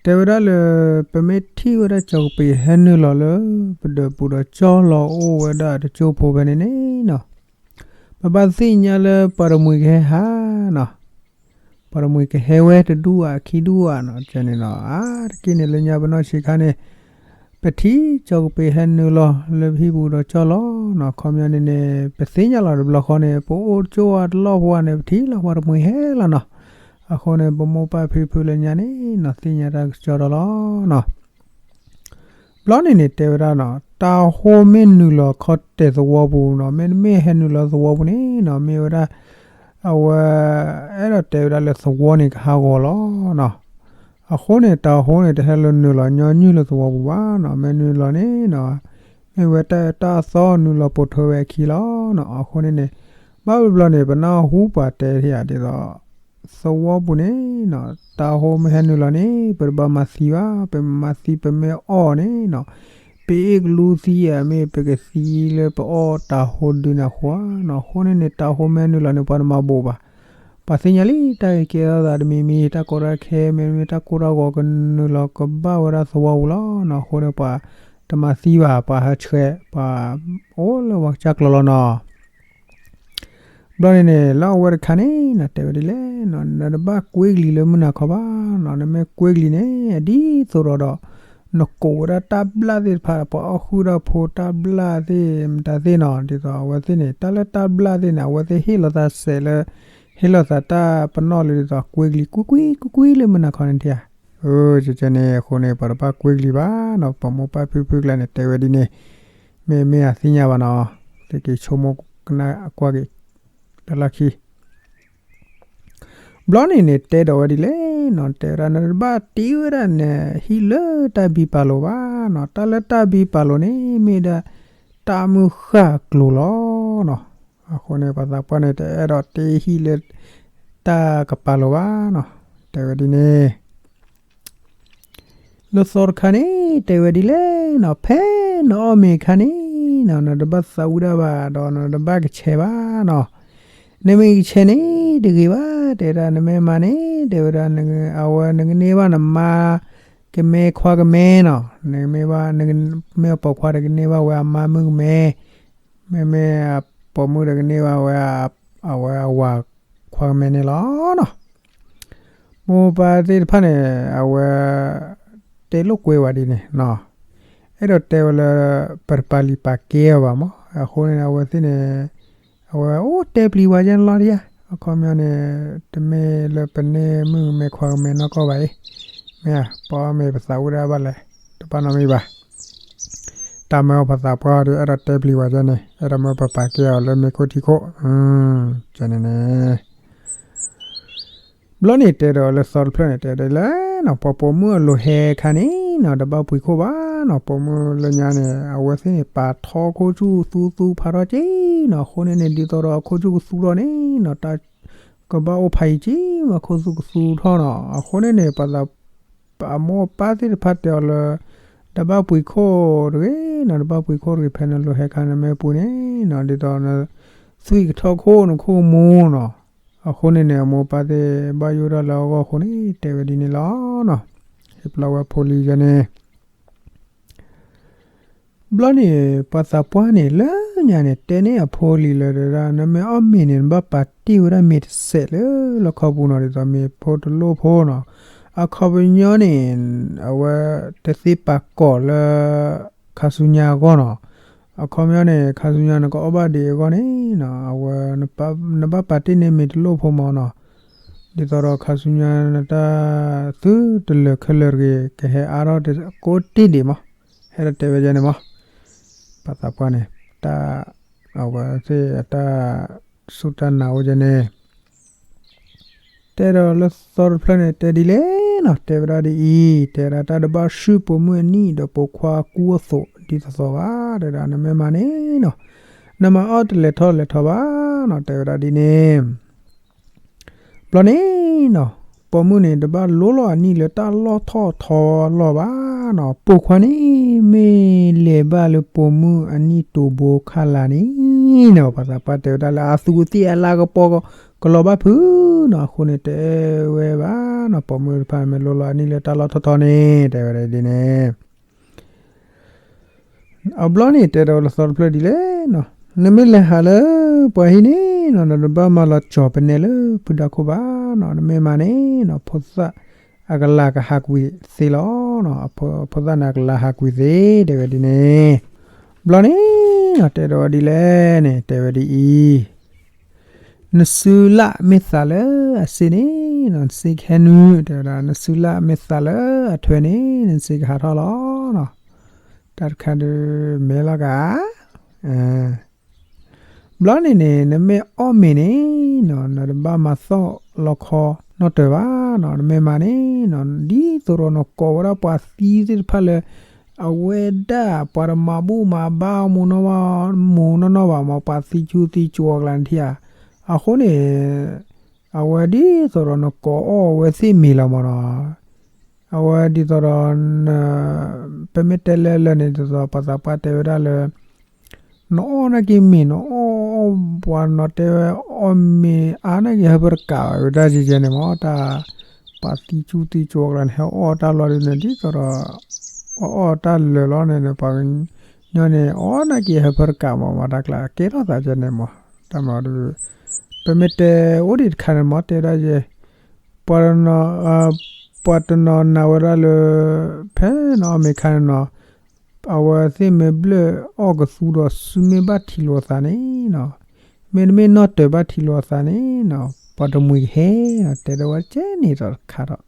တဲဝဲဒၣ်လၢ ပမ့ၢ်ထံၣ်ဝဲဒၣ်ကၠီကပ့ၤဟဲနုာ်လီၤလၢ ပဒၢးပူၤဒီးကၠီလီၤအိၣ်ဝဲဒၣ်တကၠိဖိဖဲန့ၣ်န့ၣ်နီၤ ပဘၣ်သ့ၣ်ညါလၢပှၤတမှံၤကဟဲဟးနီၤ ပှၤတမှံၤကဟဲဝဲတဒူၣ်ဧါခံဒူၣ်ဧါနီၤ ကဲန့ၣ်နီၤ အါတက့ၢ်န့ၣ်လၢညါပနီၢ်ဆံးခါန့ၣ် ပထံၣ်ကၠီကပ့ၤဟဲနုာ်လီၤလၢပဟံၣ်ပူၤဒီးကၠီလီၤနီၤ ခီပညီန့ၣ်န့ၣ် ပသ့ၣ်ညါလီၤတဘျီဃီန့ၣ် ပအိၣ်ကၠိအတလီၢ်ဖိန့ၣ် ပထံၣ်လီၤပှၤတမှံၤဟဲလီၤနီၤ အဃိန့ၣ် ပမိၢ်ပၢ်ဖံဖုလၢညါန့ၣ်နီၤ သ့ၣ်ညါတၢ်ကစီဒီလီၤနီၤ ဘျီန့ၣ်န့ၣ် တဲဝဲဒၣ်နီၤ တၤဟိမ့ၢ်နုာ်လီၤခီတဲာ်သဝီပူၤနီၤ မ့တမ့ၢ်ဟဲနုာ်လီၤသဝီပူၤန့ၣ်နီၤ မ့ၢ်ဝဲဒၣ် အဝဲ အဲၣ်ဒိးတဲဝဲဒၣ်လၢသဝီန့ၣ်ကဟးဂီၤလီၤနီၤ အဃိန့ၣ် တၤဟိန့ၣ် တဟဲလၢနုာ်လီၤညီနုၢ်လၢသဝီပူၤဘၣ်နီၤ မ့ၢ်နုာ်လီၤန့ၣ်နီၤ မ့ၢ်ဝဲတၢ်အသီနုာ်လီၤပိာ်ထွဲဝဲအခံလီၤနီၤ အဃိန့ၣ်န့ၣ် ဘၣ်ဘျီန့ၣ် ပနၢ်ဟူပှၤတဲထံၣ်ဧါဒ်သိး သဝီပူၤန့ၣ်နီၤ တၤဟိမ့ၢ်ဟဲနုာ်လီၤန့ၣ် ပတဘၣ်မၤသံဘၣ် ပမၤသံ ပမ့ၢ်အီၣ်န့ၣ်နီၤ ပအ့ၣ်ကလူသံဧါ မ့ၢ်ပကသံလၢပအီၣ်တၤဟိဒုန့ၣ်အဃိဧါနီၤ အဃိန့ၣ်န့ၣ် တၤဟိမ့ၢ်ဟဲနုာ်လီၤန့ၣ် ပှၤတမၤဘူးဘၣ် ပှၤသ့ၣ်ညါလံ တၢ်ဂ့ၤကဲထီၣ်သးတမံၤမံၤ တၢ်ကီတၢ်ခဲမ့တမ့ၢ် တၢ်ကိၢ်တၢ်ဂီၤကနုာ်လီၤကဘၣ်ဝဲဒၣ်သဝီပူၤလီၤနီၤ အဃိန့ၣ် ပှၤတမၤသံဘၣ် ပှၤဟးဆှဲး ပှၤအိၣ်လၢပှၤကစၢ်ကျိၤလီၤနီၤ ဘျီန့ၣ်န့ၣ် လၢအဝဲတခါန့ၣ်နီၤ တဲဝဲဒ်လဲၣ်နီၤ နတဘၣ်ကွ့ကလံၤလၢမုၢ်နၤခီဘၣ်နီၤ နမ့ၢ်ကွ့ကလံၤန့ၣ် အဒ်သိးဒီးဒီး နကိးဝဲဒၣ်တၢ်ဘျၣ်သ့ၣ်တဖၣ် ပှၤအီၣ်ဃုာ်ဒီးဖိတၢ်ဘျၣ်သ့ၣ်မတၤသ့ၣ်နီၤ ဒ်သိးအဝဲသ့ၣ်န့ၣ် တၢ်လၢတၢ်ဘျၣ်သ့ၣ်န့ၣ် အဝဲသ့ၣ်ဟ့ၣ်လီၤသးစဲးလၢ ဟ့ၣ်လီၤသးတၢ်ပနီၣ်လၢဒ်သိးကွ့ကလံၤ ကွ့ကွ့ ကွ့ကွ့လၢမုၢ်နၤခီန့ၣ်ထံဧါ အၢ ကဲန့ၣ် အဃိန့ၣ် ပှၤတဘၣ်ကွ့ကလံၤဘၣ်နီၤ ပှၤမိၢ်ပၢ်ဖံဖုကျါန့ၣ် တဲဝဲဒ်န့ၣ် မ့မ့ၢ်အသ့ၣ်ညါဘၣ်နီၤ သုက့ၤဆိကမိၣ်ကနၣ်ကွၢ်က့ၤ တၢ်လၢခံ ဘျီန့ၣ်န့ၣ် တဲဒီးဝဲဒ်လဲၣ်နီၤ တဲဝဲဒၣ် နတဘၣ်တ့ဝဲဒၣ်နဟံၣ်လၢတၢ်ဘံပာ်လိာ်ဘၣ်နီၤ တၢ်လၢတၢ်ဘံပာ်လိာ်န့ၣ် မ့ၢ်ဒၣ်တၢ်မုၢ်ဃၢ်ကျိၤလီၤနီၤ အဃိန့ၣ် ပှၤသးပှၢ်န့ၣ် တအဲၣ်ဒိးတ့ဟံၣ်လၢ တၢ်ကပာ်လိာ်ဘၣ်နီၤ တဲဝဲဒ်န့ၣ် လၢသီတခါန့ၣ် တဲဝဲဒ်လဲၣ်နီၤ ဖဲနအီၣ်မ့ၤအခါန့ၣ်နီၤ နတဘၣ်သးဝံၣ်ဒၣ်ဘၣ် ဒီးနတဘၣ်ကဆဲးဘၣ်နီၤ နမ့ၢ်ကဆဲးန့ၣ်တဂ့ၤဘၣ် တဲဒၣ် နမ့ၢ်မၤန့ၣ် တဲဝဲဒၣ် အဝဲနကန့ၢ်ဘၣ်နမါ ကမဲခွါကမဲနီၤ နမ့ၢ်ဘၣ် မ့ၢ်အပိာ်ခွါဒီးကန့ၢ်ဘၣ်ဝဲအမါမုၣ်ကမဲ မ့မ့ၢ်အပိာ်မုၣ်ဒီးကန့ၢ်ဘၣ်ဝဲ အဝဲအဝၤခွါကမဲန့ၣ်လီၤနီၤ မိၢ်ပၢ်သ့ၣ်တဖၣ်န့ၣ် အဝဲ တဲလိာ်ကွဲဝဲဒ်န့ၣ်နီၤ အဲၣ်ဒိးတဲဝဲလၢ ပတပာ်လံာ်ပာ်ကဲအီၤဘၣ်မး အဃိန့ၣ် အဝဲသ့ၣ်န့ၣ် အဝဲအိၣ်တဲပျံၤဝဲယဲၢ်န့ၣ်လီၤဒံးဧါ. အခီပညီန့ၣ် တမ့ၢ်လၢပန့ၢ်မုၣ်မဲာ်ခွါကမဲာ်နီၢ်ကီၢ်ဘၣ်အံၤ, မ့ၢ်ဧါ, ပှၤမ့ၢ်ပသးဝံၣ်ဒၣ်ဘၣ်လဲၣ်, တဘၣ်နီတမံၤဘၣ်. တၢ်မၢပှၤသးပှၢ်ဒီး အဲၣ်ဒိးတဲပျံၤဝဲယဲၢ်န့ၣ် အဲၣ်ဒိးမၢပပာ်ကဲအီၤလၢမ့ၢ်ခိၣ်ထံခိၣ်, ကန့ၣ်န့ၣ် ဘျီန့ၣ်တဲဒီးလၢသီတဖျၢၣ်န့ၣ် တဲဒ်လဲၣ်နီၤ, ပှၤပိာ်မုၣ်အလိၤဟဲခါန့ၣ်နီၤ တဘၣ်ပှ့ၤခိၣ်ဘၣ်နီၤ, ပိာ်မုၣ်လၢညါန့ၣ် အဝဲသ့ၣ်န့ၣ် ပာ်ထီခိၣ်ဆူၣ်သူသူဖးထီၣ်က့နီၤ, အဃိန့ၣ်န့ၣ် ဒ်သိးဒီးအခိၣ်ဆူၣ်ကသူထီၣ်န့ၣ်နီၤ တၢ်ကဘၣ်အိၣ်ဖးယံၤက့မး ခိၣ်ဆူၣ်ကသူထီၣ်နီၤ, အဃိန့ၣ်န့ၣ် ပှၤသး အမိၢ်အပၢ်သ့ၣ်တဖၣ်တဲအီၤလၢ တဘၣ်ပှ့ၤခိၣ်တဂ့ၤနီၤ, တဘၣ်ပှ့ၤခိၣ်တဂ့ၤ ဖဲနလိၤဟဲခါနမ့ၢ်ပှ့ၤန့ၣ်နီၤ ဒ်သိးနသွံၣ်ကထီၣ်ခိၣ်နခိၣ်မူနီၤ, အဃိန့ၣ်န့ၣ် အမိၢ်အပၢ်သ့ၣ်ဘၣ်ယိၣ်ဒၣ်လၢအဂီၢ်အဃိန့ၣ် တဲဝဲဒ်န့ၣ်လီၤနီၤ, ဟ့ၣ်ပျီဝဲဖိလံၤယဲၢ်န့ၣ် ဘျီန့ၣ် ပှၤသးပှၢ်န့ၣ် လၢညါန့ၣ် တဲန့ၢ်အဖိလံၤလၢဒၣ် နမ့ၢ်အီၣ်မ့ၤန့ၣ် နဘၣ်ပာ်တ့ၢ်ဝဲဒၣ်မ့ၤတစဲးလၢလီခီပူၤနီၤ, ဒ်သိးမ့ၤဖိတလိၣ်ဖိနီၤ, အခီပညီန့ၣ် အဝဲတသ့ပာ်ကီၤလၢ ခါဆူညါအဂီၢ်နီၤ, အခီပညီန့ၣ် ခါဆူညါနကအီၣ်ဘၣ်ဒံးအဂီၢ်န့ၣ်နီၤ အဝဲ နဘၣ်ပာ်တ့ၢ်န့ၢ်မ့ၤတလိၣ်ဖိမးနီၤ, ဒ်သိးဒီးခါဆူညါနတၢ်သုတလၢာ်ခဲလၢာ်တဂ့ၤ ကဟဲအါထီၣ်ကိးတ့ၢ်ဒံးမး, ဟဲဒီးတဲဝဲယဲၢ်န့ၣ်မး, ပှၤသးပှၢ်န့ၣ် တၢ် အဝဲသ့ၣ်အတၢ်စူၢ်တၢ်နာ်အိၣ်ယဲၢ်န့ၣ် တဲဒီးလၢသီတဖျၢၣ်န့ၣ် တဲဒ်လဲၣ်နီၤ, တဲဝဲဒၣ်ဒ်အံၤ, တဲဝဲဒၣ်တၢ်တဘၣ်ဆူၣ်ပိာ်မုၣ်အနံၣ်ဒီးပိာ်ခွါကူအသိးဒ်သိးသိးဘၣ်, တဲဝဲဒၣ်နမ့ၢ်မၤန့ၣ်နီၤ, နမၤအီၣ်တလဲၤထီၣ်လဲၤထီဘၣ်နီၤ, တဲဝဲဒၣ်ဒ်န့ၣ် ဘျီန့ၣ်နီၤ, ပိာ်မုၣ်န့ၣ် တဘၣ်လိလီၤအနံၣ်လၢတၢ်လီၢ်ထီၣ်ထီလီၢ်ဘၣ်နီၤ, ပိာ်ခွါန့ၣ် မ့ၢ်လဲၤဘၣ်လၢပိာ်မုၣ်အနံၣ်တိာ်ဘိခါလာ်န့ၣ်နီၤ, ပှၤသးပှၢ်တဲဝဲဒၣ်လၢအသူးအသ့ၣ်အလၤကပီၤကလီၤဘၣ်ဖုးနီၤ, အဃိန့ၣ်တဲဝဲဘၣ်နီၤ, ပိာ်မုၣ်တဖၣ်မ့ၢ်လိလီၤအနံၣ်လၢတၢ်လီၢ်ထီၣ်ထီန့ၣ် တဲဝဲဒၣ်ဒ်န့ၣ် အဘျီန့ၣ်တဲဒီးလၢသီတဖျၢၣ်ဒ်လဲၣ်နီၤ, နမ့ၢ်လဲၤဟးလၢပှၤဟံၣ်န့ၣ်နီၤ, နတဘၣ်မၤလီၤကၠီၤပနဲလၢဖုဒါခိၣ်ဘၣ်နီၤ, နမ့ၢ်မၤန့ၣ်နီၤ ဖိသၣ်အကလၤကဟးကွံာ်သ့လီၤနီၤ, ဖိသၣ်န့ၣ်အကလၤဟးကွံာ်သ့ တဲဝဲဒ်န့ၣ်, ဘျီန့ၣ်နီၤ တဲဒီးဝဲဒ်လဲၣ်န့ၣ် တဲဝဲဒ်အံၤ နစုလၢ်မ့ၢ်သးလၢအစ့န့ၣ်နီၤ, နစ့ကဟဲနုာ်, တဲဝဲဒၣ် နစုလၢ်မ့ၢ်သးလၢအထွဲန့ၣ် နစ့ကဟးထီၣ်လီၤနီၤ, တၢ်တခါဒုးမဲလီၤကၤ ဘျီန့ၣ်န့ၣ် နမ့ၢ်အီၣ်မ့ၤန့ၣ်နီၤ, နတဘၣ်မၤသီၣ်လီခီနီတၢၤဘၣ်နီၤ, နမ့ၢ်မၤန့ၣ်နီၤ ဒ်သိးဒီးနကိးဝဲဒၣ်ပှၤသံသ့ၣ်တဖၣ်လၢ အဝဲဒၣ်ပှၤတမၤဘူၣ်မၤဘါအီၤ မူးနီၢ်နီၢ်ဘၣ်မး, ပှၤသံဆူသံကၠိအကျါန့ၣ်ထံၣ်ဧါ, အဃိန့ၣ် အဝဲဒ်သိးဒီးနကိးအီၣ်အဝဲသ့ၣ်မ့ၤလီၤမးနီၤ, အဝဲဒ်သိးဒီး ပမ့ၢ်တဲလၢလၢန့ၣ် ဒ်သိးပှၤသးပှၢ်တဲဝဲဒၣ်လၢ နအီၣ်နာ်က့ၤမ့ၤ နအီၣ်အီၣ်ပှၤနီၤ တဲဝဲ အီၣ်မ့ၤအါနာ်က့ၤဟၢဖၢတကးဘၣ် ဝဲဒၣ်ယဲယဲန့ၣ်မး တၢ် ပှၤသံဆူသံကၠိအကျါန့ၣ် ဟဲအီၣ်တၢ်လီၢ်ဒ်န့ၣ် ဒ်သိးဒီး အီၣ်အီၣ်တၢ်လၢာ်လီၤန့ၣ် ပှၤကညီန့ၣ် အီၣ်နာ်က့ၤဟၢဖၢတကးမး မးတၢ်ကျါ ကဲထီၣ်သးယဲန့ၣ်မး တၢ်မၤဒ် ပမ့ၢ်တဲအိၣ်ဒံးတခါန့ၣ်မး တဲဒၣ်ယဲ ပှၤတနီၤ ပှၤတနီၤနာ်ဝဲဒၣ်လၢ ဖဲနအီၣ်မ့ၤခါန့ၣ်နီၤ အဝဲသ့ၣ်မ့ၢ်ဘျၢၣ်အီၣ်ကသူဒီး စုမ့ၢ်ဘၣ်ထံးလိာ်သးန့ၣ်နီၤ, မ့တမ့ၢ်နီၢ်တၢၤဘၣ်ထံးလိာ်သးန့ၣ်နီၤ ပှၤတမှံၤကဟဲနီၤ တဲဒီးဝဲကဲန့ၣ်ဒီးတခါဒီး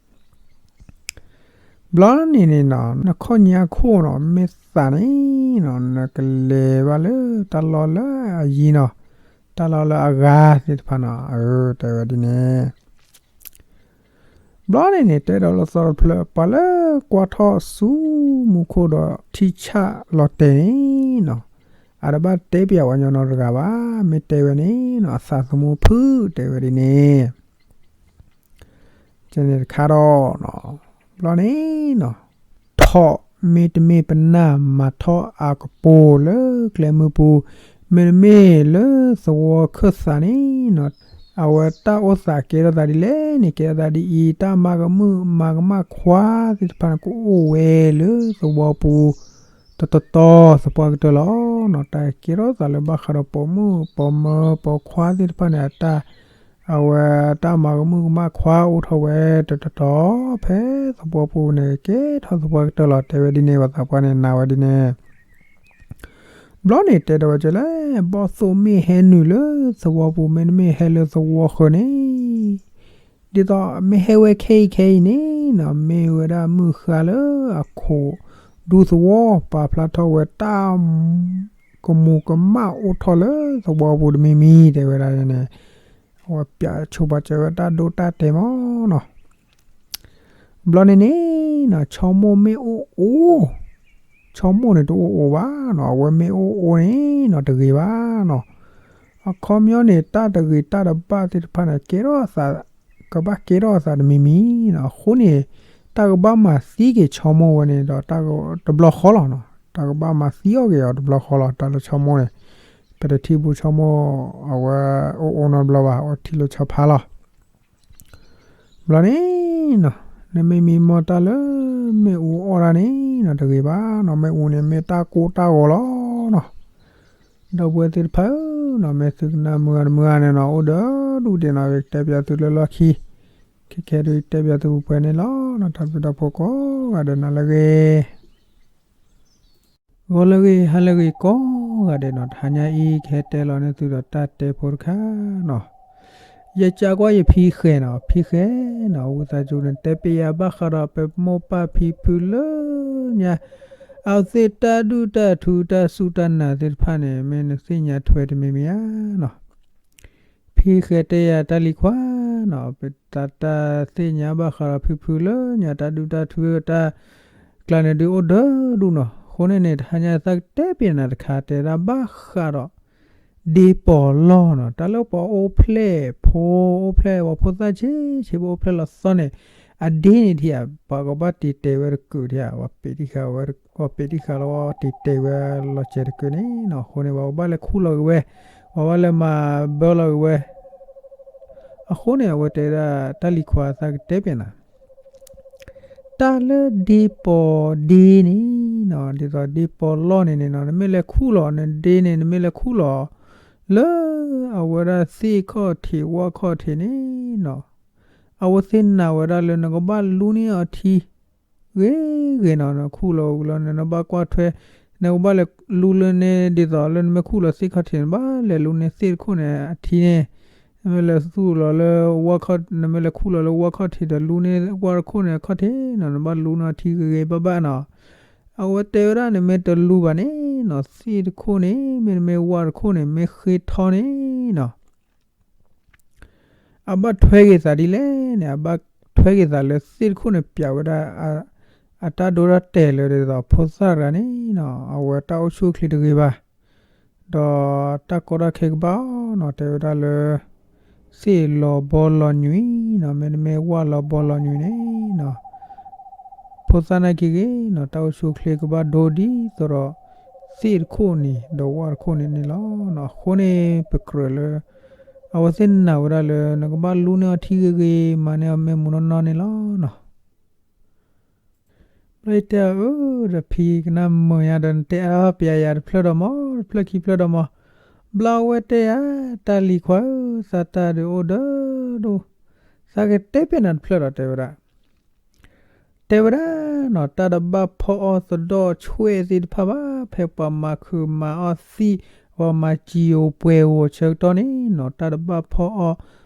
ဘျီန့ၣ်န့ၣ်နီၤ နခီၣ်ညါခိၣ်နီၤ မ့ၢ်သးန့ၣ်နီၤ နကလဲၤဘၣ်လၢတၢ်လီၢ်လၢအယံၤနီၤ, တၢ်လီၢ်လၢအဂၤသ့ၣ်တဖၣ်နီၤ အၢ တဲဝဲဒ်န့ၣ် ဘျီန့ၣ်န့ၣ် တဲဒီးလၢသီတဖျၢၣ် ပှၤလၢကွၢ်ထီၣ်ဆူမူခိၣ်ဒီးထံဆၣ်လီၤတဲာ်န့ၣ်နီၤ, အတဘၣ်တဲပျးဝဲညီနီတဂၤဘၣ်, မ့ၢ်တဲဝဲန့ၣ်နီၤ အသးသမူဖုၣ်တဲဝဲဒ်န့ၣ် ကန့ၣ်တခါဒီး ဘျီန့ၣ်နီၤ ထိးမ့တမ့ၢ်ပနၢ်မၤထီၣ်အကပိၤလၢကျဲမုၢ်ပူၤ, မ့တမ့ၢ်လၢသဝီခၢၣ်သးန့ၣ်နီၤ, အဝဲတၢ်အိၣ်သးကဲထီၣ်သးဒ်လဲၣ်န့ၣ် ကဲထီၣ်သးဒ်အံၤ, တၢ်မၤကမူၣ်မၤကမၣ်ခွါသ့ၣ်တဖၣ်န့ၣ် ကအိၣ်ဝဲလၢသဝီပူၤ တတီၤတီၤသပှၢ်ကတၢၢ်လီၤနီၤ, တၢ်ကဲထီၣ်သးလၢဘၣ်ဃးဒီးပိာ်မုၣ်ပိာ်မၢၤပိာ်ခွါသ့ၣ်တဖၣ်န့ၣ် အတၢ် အဝဲတၢ်မၤကမူၣ်ကမၣ်ခွါအိၣ်ထီၣ်ဝဲတတီၤတီၤ ဖဲသပှၢ်ပူၤန့ၣ် ကဲထီၣ်သပှၢ်ကတၢၢ်လီၤ တဲဝဲဒ်န့ၣ် ပှၤသးပှၢ်န့ၣ် နာ်ဝဲဒ်န့ၣ် ဘျီန့ၣ်တဲဒီးဝဲကလဲၣ်, ဘီၣ်သိၣ်မ့ၢ်ဟဲနုာ်လၢသဝီပူၤ မ့တမ့ၢ်ဟဲလၢသဝီဃၢၤန့ၣ်, ဒ်သိးမ့ၢ်ဟဲဝဲခဲအံၤခဲအံၤန့ၣ်နီၤ မ့ၢ်ဝဲဒၣ်မုၢ်ဃါလၢအခိးဒူသဝီ ပာ်ဖျါထီၣ်ဝဲတၢ်ကမူၤကမၣ်အိၣ်ထီၣ်လၢသဝီပူၤတမံၤမံၤ တဲဝဲဒၣ်န့ၣ်, အဝဲပျးဆိပာ်စၢၤဝဲတၢ်ဒိတၢ်တဲာ်မးနီၤ. ဘျီန့ၣ်န့ၣ်နီၤ ဆီမိၢ်မ့ၢ်အိၣ်အိၣ်, ဆီမိၢ်န့ၣ်တအိၣ်အိၣ်ဘၣ်နီၤ အဝဲမ့ၢ်အိၣ်အိၣ်န့ၣ်နီၤ တဂ့ၤဘၣ်နီၤ. အခီပညီန့ၣ် တၢ်တဂ့ၤတၢ်တဘၣ်သ့ၣ်တဖၣ်န့ၣ် ကဲထီၣ်အသး, ကဘၣ်ကဲထီၣ်အသးတမံၤမံၤနီၤ. အဃိန့ၣ် တၢ်ကဘၣ်မၤသံက့ၤဆီမိၢ်ဝဲန့ၣ်ဒီး တဘျီဃီလီၤနီၤ. တၢ်ကဘၣ်မၤသံအီၤက့ၤအီၤတဘျီဃီလီၤ. တၢ်လၢဆီမိၢ်န့ၣ် ပတထံၣ်ဘူးဆီမိၢ် အဝဲအိၣ်အိၣ်နီတဘျီဘၣ်, အဝဲထံၣ်လိာ်ဆီဖါလီၤ. ဘျီန့ၣ်နီၤ နမ့ၢ်မံမီၢ်တၢ်လၢမ့ၣ်အူအီၣ်တၢ်န့ၣ်နီၤ တဂ့ၤဘၣ်နီၤ. မ့ၣ်အူန့ၣ် မ့ၢ်တၢ်ကိၢ်တၢ်ဂီၤလီၤနီၤ. ဒီပုၢ်ဝဲၢ်သ့ၣ်တဖၣ်ဧၢနီၤ မ့ၢ်သုကနၣ်မုာ်ဂ့ၤတမုာ်ဂ့ၤန့ၣ်နီၤ အိၣ်ဒီးဒူၣ်ဒံးနီၤ ကတဲပၠးသုလၢလီၢ်ခံ, ခဲခဲဒုးတဲပၠးသုပှဲၤပှဲၤန့ၣ်လီၤနီၤ. တၢ်ဘျုးတၢ်ဖှိၣ်ကိးဂၤဒဲးနီၤ လၢဂ့ၤ ဂီၤလၢဂ့ၤ ဟါလၢဂ့ၤကိးဂၤဒဲးနီၤ. တဟါညါအံၤ ကဟဲတဲလီၤန့ၢ်သုဒီးတၢ်တဲဖိတခါနီၤ. ယကးကွၢ်ယဖံဃဲၤနီၤ, ဖံဃဲၤနီၤ ဝံသးစူၤန့ၣ် တဲပျးယၤဘၣ်ဃးဒီးပမိၢ်ပၢ်ဖံဖုလၢညါ အဝဲသ့ၣ်တၢ်ဒူၣ်တၢ်ထူတၢ်စူၢ်တၢ်နာ်သ့ၣ်တဖၣ်န့ၣ် မ့ၢ်နသ့ၣ်ညါထွဲတမံၤမံၤဧါနီၤ. ဖံဃဲၤတဲယၤတၢ်လံၤခွါနီၤ, ပတၢ်တၢ်သ့ၣ်ညါဘၣ်ဃးဒီးဖံဖုလၢညါ တၢ်ဒူၣ်တၢ်ထူတၢ်ကျါန့ၣ်ဒုးအိၣ်ဒီးဒူၣ်နီၤ. အဃိန့ၣ်န့ၣ် တဟါညါသးကတဲပျးနၤတခါ တဲဒၣ်ဘၣ်ဃးဒီး ဒ့ပီၤလီၢ်နီၤ, တၢ်လၢပှၤအိၣ်ဖျဲၣ်ဖိ, အိၣ်ဖျဲၣ်ပှၤဖိသၣ်ဆံးဆံး ပှၤအိၣ်ဖျဲၣ်လီၤသီန့ၣ် အဒ့န့ၣ်ထံၣ်ဧါ, ပှၤကဘၣ်တံာ်တဲာ်ဝဲတကုာ်ထံၣ်ဧါ, ပှၤပ့းတံၢ်ဃာ်ဝဲ, ပှၤပ့းတံၢ်ဃာ်လီၤဝဲတံာ်တဲာ်ဝဲလီၤစဲးတကုာ်န့ၣ်နီၤ. အဃိန့ၣ် ပှၤကဘၣ်လဲၤခူၣ်လီၤက့ၤဝဲ, ပှၤဘၣ်လဲၤမၤဘၢလီၤက့ၤဝဲ. အဃိန့ၣ် အဝဲတဲဒၣ်တၢ်လံၤခွါသးကတဲပျးနၤ တၢ်လၢဒ့ပီၤဒ့န့ၣ်နီၤ, ဒ်သိးဒ့ပီၤလီၢ်န့ၣ်န့ၣ်နီၤ, နမ့ၢ်လဲၤခူၣ်လီၤ နဒ့န့ၣ် နမ့ၢ်လဲၤခူၣ်လီၤ လၢအဝဲဒၣ်သ့ၣ်ခီၣ်ထံးဝၣ်ခီၣ်ထံးန့ၣ်နီၤ, အဝဲသ့ၣ်နာ်ဝဲဒၣ်လၢနကဘၣ်လူန့ၢ်အီၤထံ ဂ့ၤဂ့ၤနီၤ, နခူၣ်လီၤဝံၤလီၤန့ၣ် နဘၣ်ကွၢ်ထွဲ, နကဘၣ်လဲၤလူလၢန့ၣ် ဒ်သိးလၢနမ့ၢ်ခူၣ်လီၤသ့ၣ်ခီၣ်ထံးန့ၣ် နဘၣ်လဲၤလူန့ၢ်သ့ၣ်တခိၣ်န့ၣ်အထံန့ၣ်, နမ့ၢ်လဲၤသူၣ်လီၤလၢဝၣ်ခီၣ်, နမ့ၢ်လဲၤခူၣ်လီၤလၢဝၣ်ခီၣ်ထံးဒီး လူန့ၢ်ဝၣ်တခိၣ်န့ၣ်အခီၣ်ထံးနီၤ, နဘၣ်လူန့ၢ်အီၤထံဂ့ၤဂ့ၤဘၣ်ဘၣ်နီၤ. အဝဲတဲဝဲဒၣ် နမ့ၢ်တလူဘၣ်န့ၣ်နီၤ, သ့ၣ်တခိၣ်န့ၣ် မ့တမ့ၢ်ဝၣ်တခိၣ်န့ၣ် မ့ၢ်ဃ့ထီန့ၣ်နီၤ အဘၣ်ထွဲက့ၤသးဒ်လဲၣ်န့ၣ်, အဘၣ်ထွဲက့ၤသးလၢသ့ၣ်တခိၣ်န့ၣ် ပျးဝဲဒၣ် အတၢ်ဒိတၢ်တဲာ်လၢဒ်သိးဖိသၣ်တဂၤန့ၣ်နီၤ, အဝဲတၢ်အိၣ်ဆူၣ်အိၣ်ချ့တဂ့ၤဘၣ်, ဒီးတၢ်ကီတၢ်ခဲကဘၣ်အီၤနီၤ, တဲဝဲဒၣ်လၢ သ့ၣ်လီၤဘီလီၤညွံးနီၤ, မ့တမ့ၢ်ဝၣ်လီၤဘီလီၤညွံးန့ၣ်နီၤ ဖိသၣ်နာ်က့ဂ့ၤနီၤ, တၢ်အိၣ်ဆူၣ်အိၣ်ချ့ကဘၣ်ဒိဒ်သိးဒီး သ့ၣ်တခိၣ်န့ၣ် ဒီးဝၣ်တခိၣ်န့ၣ်န့ၣ်လီၤ. အဃိန့ၣ် ပကြၢးလၢ အဝဲသ့ၣ်နာ်ဝဲဒၣ်လၢ နကဘၣ်လူန့ၢ်အီၤထံဂ့ၤဂ့ၤ မၤန့ၢ်အီၤမ့ၢ်မူနီၢ်နီၢ်န့ၣ်လီၤနီၤ. ဘျီယတဲအီၤ အၢ ဒီးဖံကနၣ်မုာ်ညါဒီး နတဲအါပျးယၤတဖျၢၣ်ဒီးမး, တဖျၢၣ်ခံဖျၢၣ်ဒီးမး. ဘျီအဝဲတဲယၤ တၢ်လံၤခွါဧၢ, သးတၢ်ဒုးအိၣ်ဒီးဒိၣ်, သးကတဲပျးနၤတဖျၢၣ်ဒီး တဲဝဲဒၣ် တဲဝဲဒၣ်နီၤ, တၢ်တဘၣ်ဖီအီၣ်သဒီၣ်ဆွဲၣ်သ့ၣ်တဖၣ်ဘၣ်, ဖဲပှၤမၤခုးမၤအီၣ်သံၣ်, ပှၤမၤစံယိၤပှဲၤဂီၤဆၢကတီၢ်န့ၣ်နီၤ, တၢ်တဘၣ်ဖီအီၣ်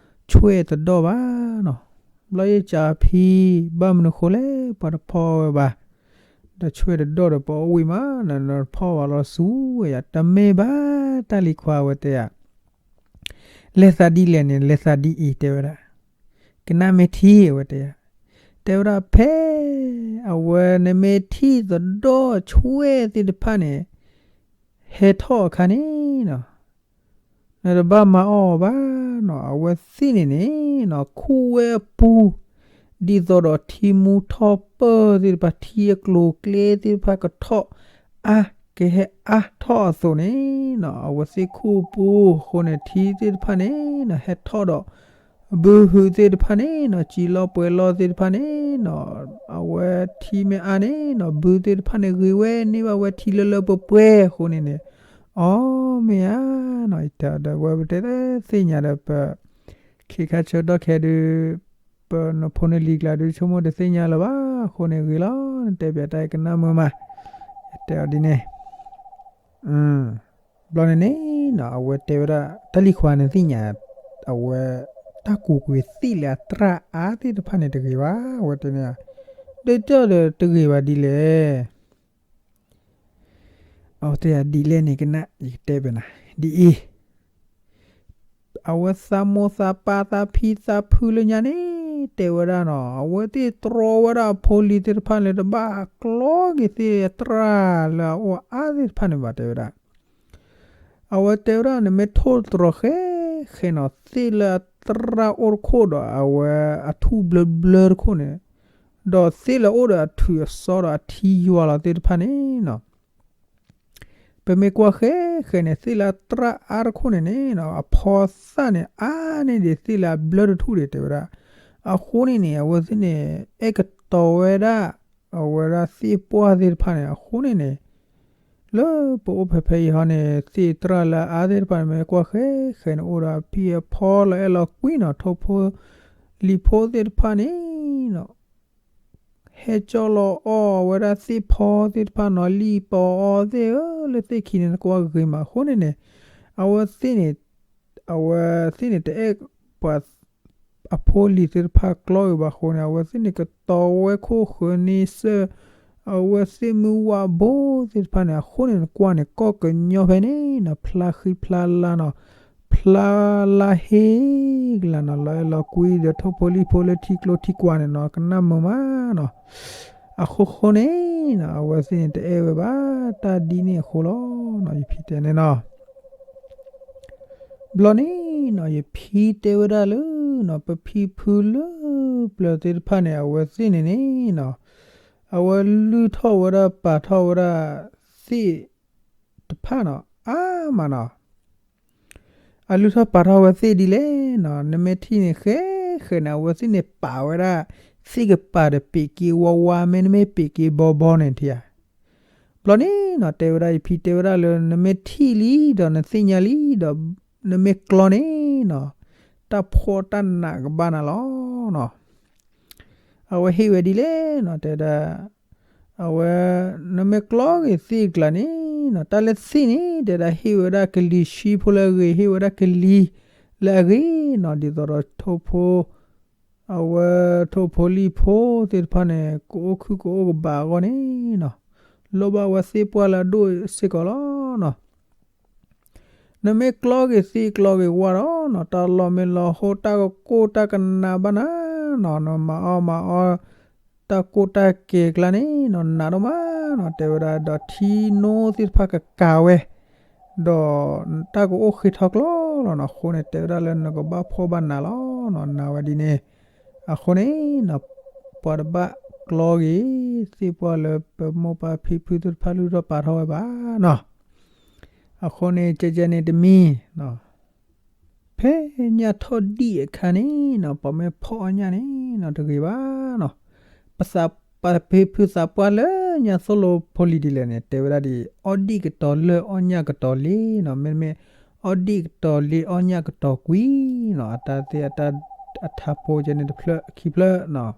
ဆွဲၣ်သဒီၣ်ဘၣ်နီၤ. ဘျီယကးဖံ ဘၣ်မနုၤဃိလဲၣ် ပှၤတဖီဝဲဘၣ်, ဒီးဆွဲၣ်တဒီၣ်ဒီးပှၤအိၣ်ဝံၤမး, နတဖီဘၣ်လီၤဆူဝဲယၤ, တမ့ၢ်ဘၣ် တၢ်လံၤခွါ အဝဲတဲယၤ လဲၤသးဒ်လဲၣ်န့ၣ် လဲၤသးဒ်အံၤ တဲဝဲဒၣ်, ကနၣ်မ့ၢ်ထံ အဝဲတဲယၤ, တဲဝဲဒၣ်ဖဲ အဝဲနမ့ၢ်ထံၣ်သဒီၣ်ဆွဲၣ်သ့ၣ်တဖၣ်န့ၣ် ဟဲထီၣ်အခါန့ၣ်နီၤ, နတဘၣ်မၤအီၣ်အီၤဘၣ်နီၤ, အဝဲသ့ၣ်န့ၣ်န့ၣ်နီၤ ခူၣ်ဝဲအပူၤ ဒ်သိးဒီးထံမူထီၣ်ပၢၢ်သ့ၣ်တဖၣ် ထံအကျိၤကျဲသ့ၣ်တဖၣ်ကထီၣ်အါ ကဟဲအါထီၣ်အသိးန့ၣ်နီၤ, အဝဲသ့ၣ်ခူၣ်အပူၤအဃိန့ၣ် ထံသ့ၣ်တဖၣ်န့ၣ်နီၤ ဟဲထီၣ်ဒီး ဘုဟုသ့ၣ်တဖၣ်န့ၣ်နီၤ စံလီၤပှဲၤလီၤသ့ၣ်တဖၣ်န့ၣ်နီၤ, အဝဲထံမ့ၢ်အါန့ၣ်နီၤ ဘုသ့ၣ်တဖၣ်န့ၣ်ဂ့ၤဝဲန့ၢ်ဘၣ်ဝဲထံလၢလၢပှဲၤပှဲၤအဃိန့ၣ်န့ၣ်, အီ မ့ၢ်ဧါနီၤ, အံၤတဲဒီးဝဲပတဲသ့ၣ်ညါဒီးပ ခ့ခါဆၢကတီၢ်ခဲဒုး ပနဖိနလံၤကျါဒုး ဆိကမိၣ်တသ့ၣ်ညါလၢၤဘၣ်အဃိန့ၣ် ဂ့ၤလီၤ နတဲပျးတၢ်အံၤကနၣ်မုာ်မး, ယတဲအီၤဒ်န့ၣ်, ဘျီန့ၣ်န့ၣ်နီၤ အဝဲတဲဝဲဒၣ် တၢ်လံၤခွါန့ၣ်သ့ၣ်ညါ အဝဲ တၢ်ကူးကွံာ်သ့ၣ်လၢအသရၣ်အါသ့ၣ်တဖၣ်န့ၣ်တဂ့ၤဘၣ်, အဝဲတဲန့ၣ်, ဒ်တၢ်ဒီးတဂ့ၤဘၣ်ဒ်လဲၣ်. အဝဲတဲဒ်လဲၣ်န့ၣ်ကနၣ် ယကတဲဘၣ်နၤ ဒ်အံၤ အဝဲသးမိၢ်သးပၢ်သးဖံသးဖုလၢညါန့ၣ် တဲဝဲဒၣ်နီၤ အဝဲသ့ၣ်တြီဝဲဒၣ်အဖိလံၤသ့ၣ်တဖၣ်လၢတဘၣ်ကျီက့ၤသ့ၣ်အသရၣ်လၢအအိၣ်အါသ့ၣ်တဖၣ်န့ၣ်ဘၣ် တဲဝဲဒၣ်. အဝဲတဲဝဲဒၣ် နမ့ၢ်ထိၣ်တြီၤဃဲဃဲနီၤ သ့ၣ်လၢအသရၣ်အိၣ်တခိၣ်ဒီးအဝဲအထူၣ်ဘျၢဘျၢတခိၣ်န့ၣ်, ဒီးသ့ၣ်လၢအအိၣ်ဒီးအထုးအစီဒီးအထံယွၤလီၤသ့ၣ်တဖၣ်န့ၣ်နီၤ ပမ့ၢ်ကွၢ်ဃဲဃဲန့ၣ် သ့ၣ်လၢအသရၣ်အါတခိၣ်န့ၣ်န့ၣ်နီၤ အဖီသၣ်န့ၣ် အါန့ၢ်ဒံးသ့ၣ်လၢအဘျၢတထူၣ်ဒံး တဲဝဲဒၣ်. အဃိန့ၣ်န့ၣ် အဝဲသ့ၣ်န့ၣ် အဲၣ်ကတီၤဝဲဒၣ် အဝဲဒၣ်သ့ၣ်ပှၢ်သ့ၣ်တဖၣ်န့ၣ် အဃိန့ၣ်န့ၣ် လၢပအိၣ်ဖဲဖဲအံၤဟီန့ၣ် သ့ၣ်သရၣ်လၢအါသ့ၣ်တဖၣ်န့ၣ် မ့ၢ်ကွၢ်ဃဲဃဲန့ၣ် အိၣ်ဒီးအဖံအဖီလီၤအဲၣ်လီၤကွံနီၤ ထိၣ်ဖိလံၤဖိသ့ၣ်တဖၣ်န့ၣ်နီၤ ဟဲကၠီလီၤအီၣ်ဝဲဒၣ်သ့ၣ်ဖီသ့ၣ်တဖၣ်နီၤ လံၣ်ပီအီသ့ၣ်ဧၢ လၢသ့ၣ်ခံန့ၣ် နကွၢ်ဂ့ၤမး အဃိန့ၣ်န့ၣ် အဝဲသ့ၣ်န့ၣ် အဝဲသ့ၣ်န့ၣ် တအဲၣ်ပှၤ အဖိလံၤသ့ၣ်တဖၣ်ကျီဂ့ၤဘၣ်အဃိန့ၣ် အဝဲသ့ၣ်န့ၣ် ကတီၤဝဲခိၣ်ဃၢၤန့ဆၢၣ် အဝဲသ့ၣ်မုၢ်ဝးဘိသ့ၣ်တဖၣ်န့ၣ် အဃိန့ၣ် နကွၢ်န့ၣ် ကီၢ်ကညီဖဲန့ၣ်နီၤ ဖျါဃံဖျါလၤနီၤ ဖျါလၤဟ့ၣ်ကလၤနီၤ လီၤအဲၣ်လီၤကွံဒီးထိၣ်ဖိလံၣ်ဖိလၢထံကျိထံကွာ်န့ၣ်နီၤ ကနၣ်မုာ်မးနီၤ အဃိဃိန့ၣ်နီၤ အဝဲသ့ၣ်န့ၣ် တအဲၣ်ဝဲဘၣ် တၢ်ဒ်န့ၣ်အဃိလီၤနီၤ ယဖံတဲန့ၣ်နီၤ ဘျီန့ၣ်နီၤ ယဖံတဲဝဲဒၣ်လၢ ပဖံဖုလၢပျၢၤသ့ၣ်တဖၣ်န့ၣ် အဝဲသ့ၣ်န့ၣ်န့ၣ်နီၤ အဝဲလုၢ်ထီၣ်ဝဲဒၣ်ပာ်ထီၣ်ဝဲဒၣ်သ့ၣ်တဖၣ်နီၤ အါမးနီၤ အလုၢ်ထီၣ်ပာ်ထီၣ်ဝဲသ့ၣ်ဒ်လဲၣ်နီၤ နမ့ၢ်ထံၣ်န့ၣ် ဃဲဃဲန့ၣ် အဝဲသ့ၣ်န့ၣ်ပာ်ဝဲဒၣ် သ့ၣ်ကပၤဒီးပ့းက့ဝါဝါ မ့တမ့ၢ်ပ့းက့ဘီဘီန့ၣ်ထံဧါ ဘျီန့ၣ်နီၤ တဲဝဲဒၣ် ယဖံတဲဝဲဒၣ်လၢ နမ့ၢ်ထံၣ်လံဒီးနသ့ၣ်ညါလံဒီး နမ့ၢ်ကျီန့ၣ်နီၤ တၢ်ဖှီၣ်တၢ်နးကဘၣ်နၤလီၤနီၤ အဝဲဟ့ၣ်ဝဲဒ်လဲၣ်နီၤ တဲဒၣ် အဝဲ နမ့ၢ်ကျီက့ၤသ့ၣ်ကျါန့ၣ်နီၤ တၢ်လၢသ့ၣ်န့ၣ် တဲဒၣ်ဟ့ၣ်ဝဲဒၣ်ကလံၤဆှံဖိလၢအဂ့ၤ ဟ့ၣ်ဝဲဒၣ်ကလံၤလၢအဂ့ၤနီၤ ဒ်သိးဒီးထိၣ်ဖိ အဝဲထိၣ်ဖိလံၣ်ဖိသ့ၣ်တဖၣ်န့ၣ် ကအိၣ်ခုၣ်ကအိၣ်ကဘးအဂီၢ်န့ၣ်နီၤ လိၣ်ဘၣ်ဝဲသ့ၣ်ပှၢ်လၢအဒိၣ်စ့ၢ်ကီးလီၤနီၤ နမ့ၢ်ကျီက့ၤသ့ၣ်ကျီက့ၤဝၣ်ဒီးနီၤ တၢ်လီၢ်မ့ၢ်လီၤဟိ တၢ်ကကိၢ်တၢ်ကနးဘၣ်နၤနီၤ နမၤအီၣ်မၤအီ တၢ်ကိၢ်တၢ်ကဲၤကျါန့ၣ်နီၤ နးဒိၣ်မးနီၤ တဲဝဲဒၣ် ဒီးထံနိသ့ၣ်တဖၣ်ကကၤဝဲ ဒီးတၢ်ကအိၣ်ဃ့ထီၣ်ကျီလီၤနီၤ အဃိန့ၣ် တဲဝဲဒၣ်လၢနကဘၣ်ဖှီၣ်ဘၣ်နးလီၤနီၤ နးဝဲဒ်န့ၣ် အဃိန့ၣ်နီၤ ပှၤတဘၣ်ကျီက့ၤ သ့ၣ်ပှၢ်လၢပမိၢ်ပၢ်ဖံဖုသ့ၣ်တဖၣ်လုၢ်ထီၣ်ပာ်ထီၣ်ဝဲဘၣ်နီၤ အဃိန့ၣ် ကဲကဲန့ၣ်တမံၤနီၤ ဖဲညၣ်ထီၣ်ဒံၣ်အခါန့ၣ်နီၤ ပှၤမ့ၢ်ဖီၣ်အီၣ်ညၣ်န့ၣ်နီၤ တဂ့ၤဘၣ်နီၤ ပသးပှၢ်ဖံဖုသးပှၢ်လၢညါသိၣ်လိဖိလံၤဒ်လဲၣ်န့ၣ် တဲဝဲဒၣ်ဒ် အီၣ်ဒံၣ်ကတီၤလၢၢ်အီၣ်ညၣ်ကတီၤလ့နီၤ မ့တမ့ၢ် အီၣ်ဒံၣ်ကတီၤလ့အီၣ်ညၣ်ကတီၤကွံနီၤ အတၢ်သ့ၣ်အတၢ်အထါဖိကဲန့ၣ်တဖျၢၣ်ခံဖျၢၣ်နီၤ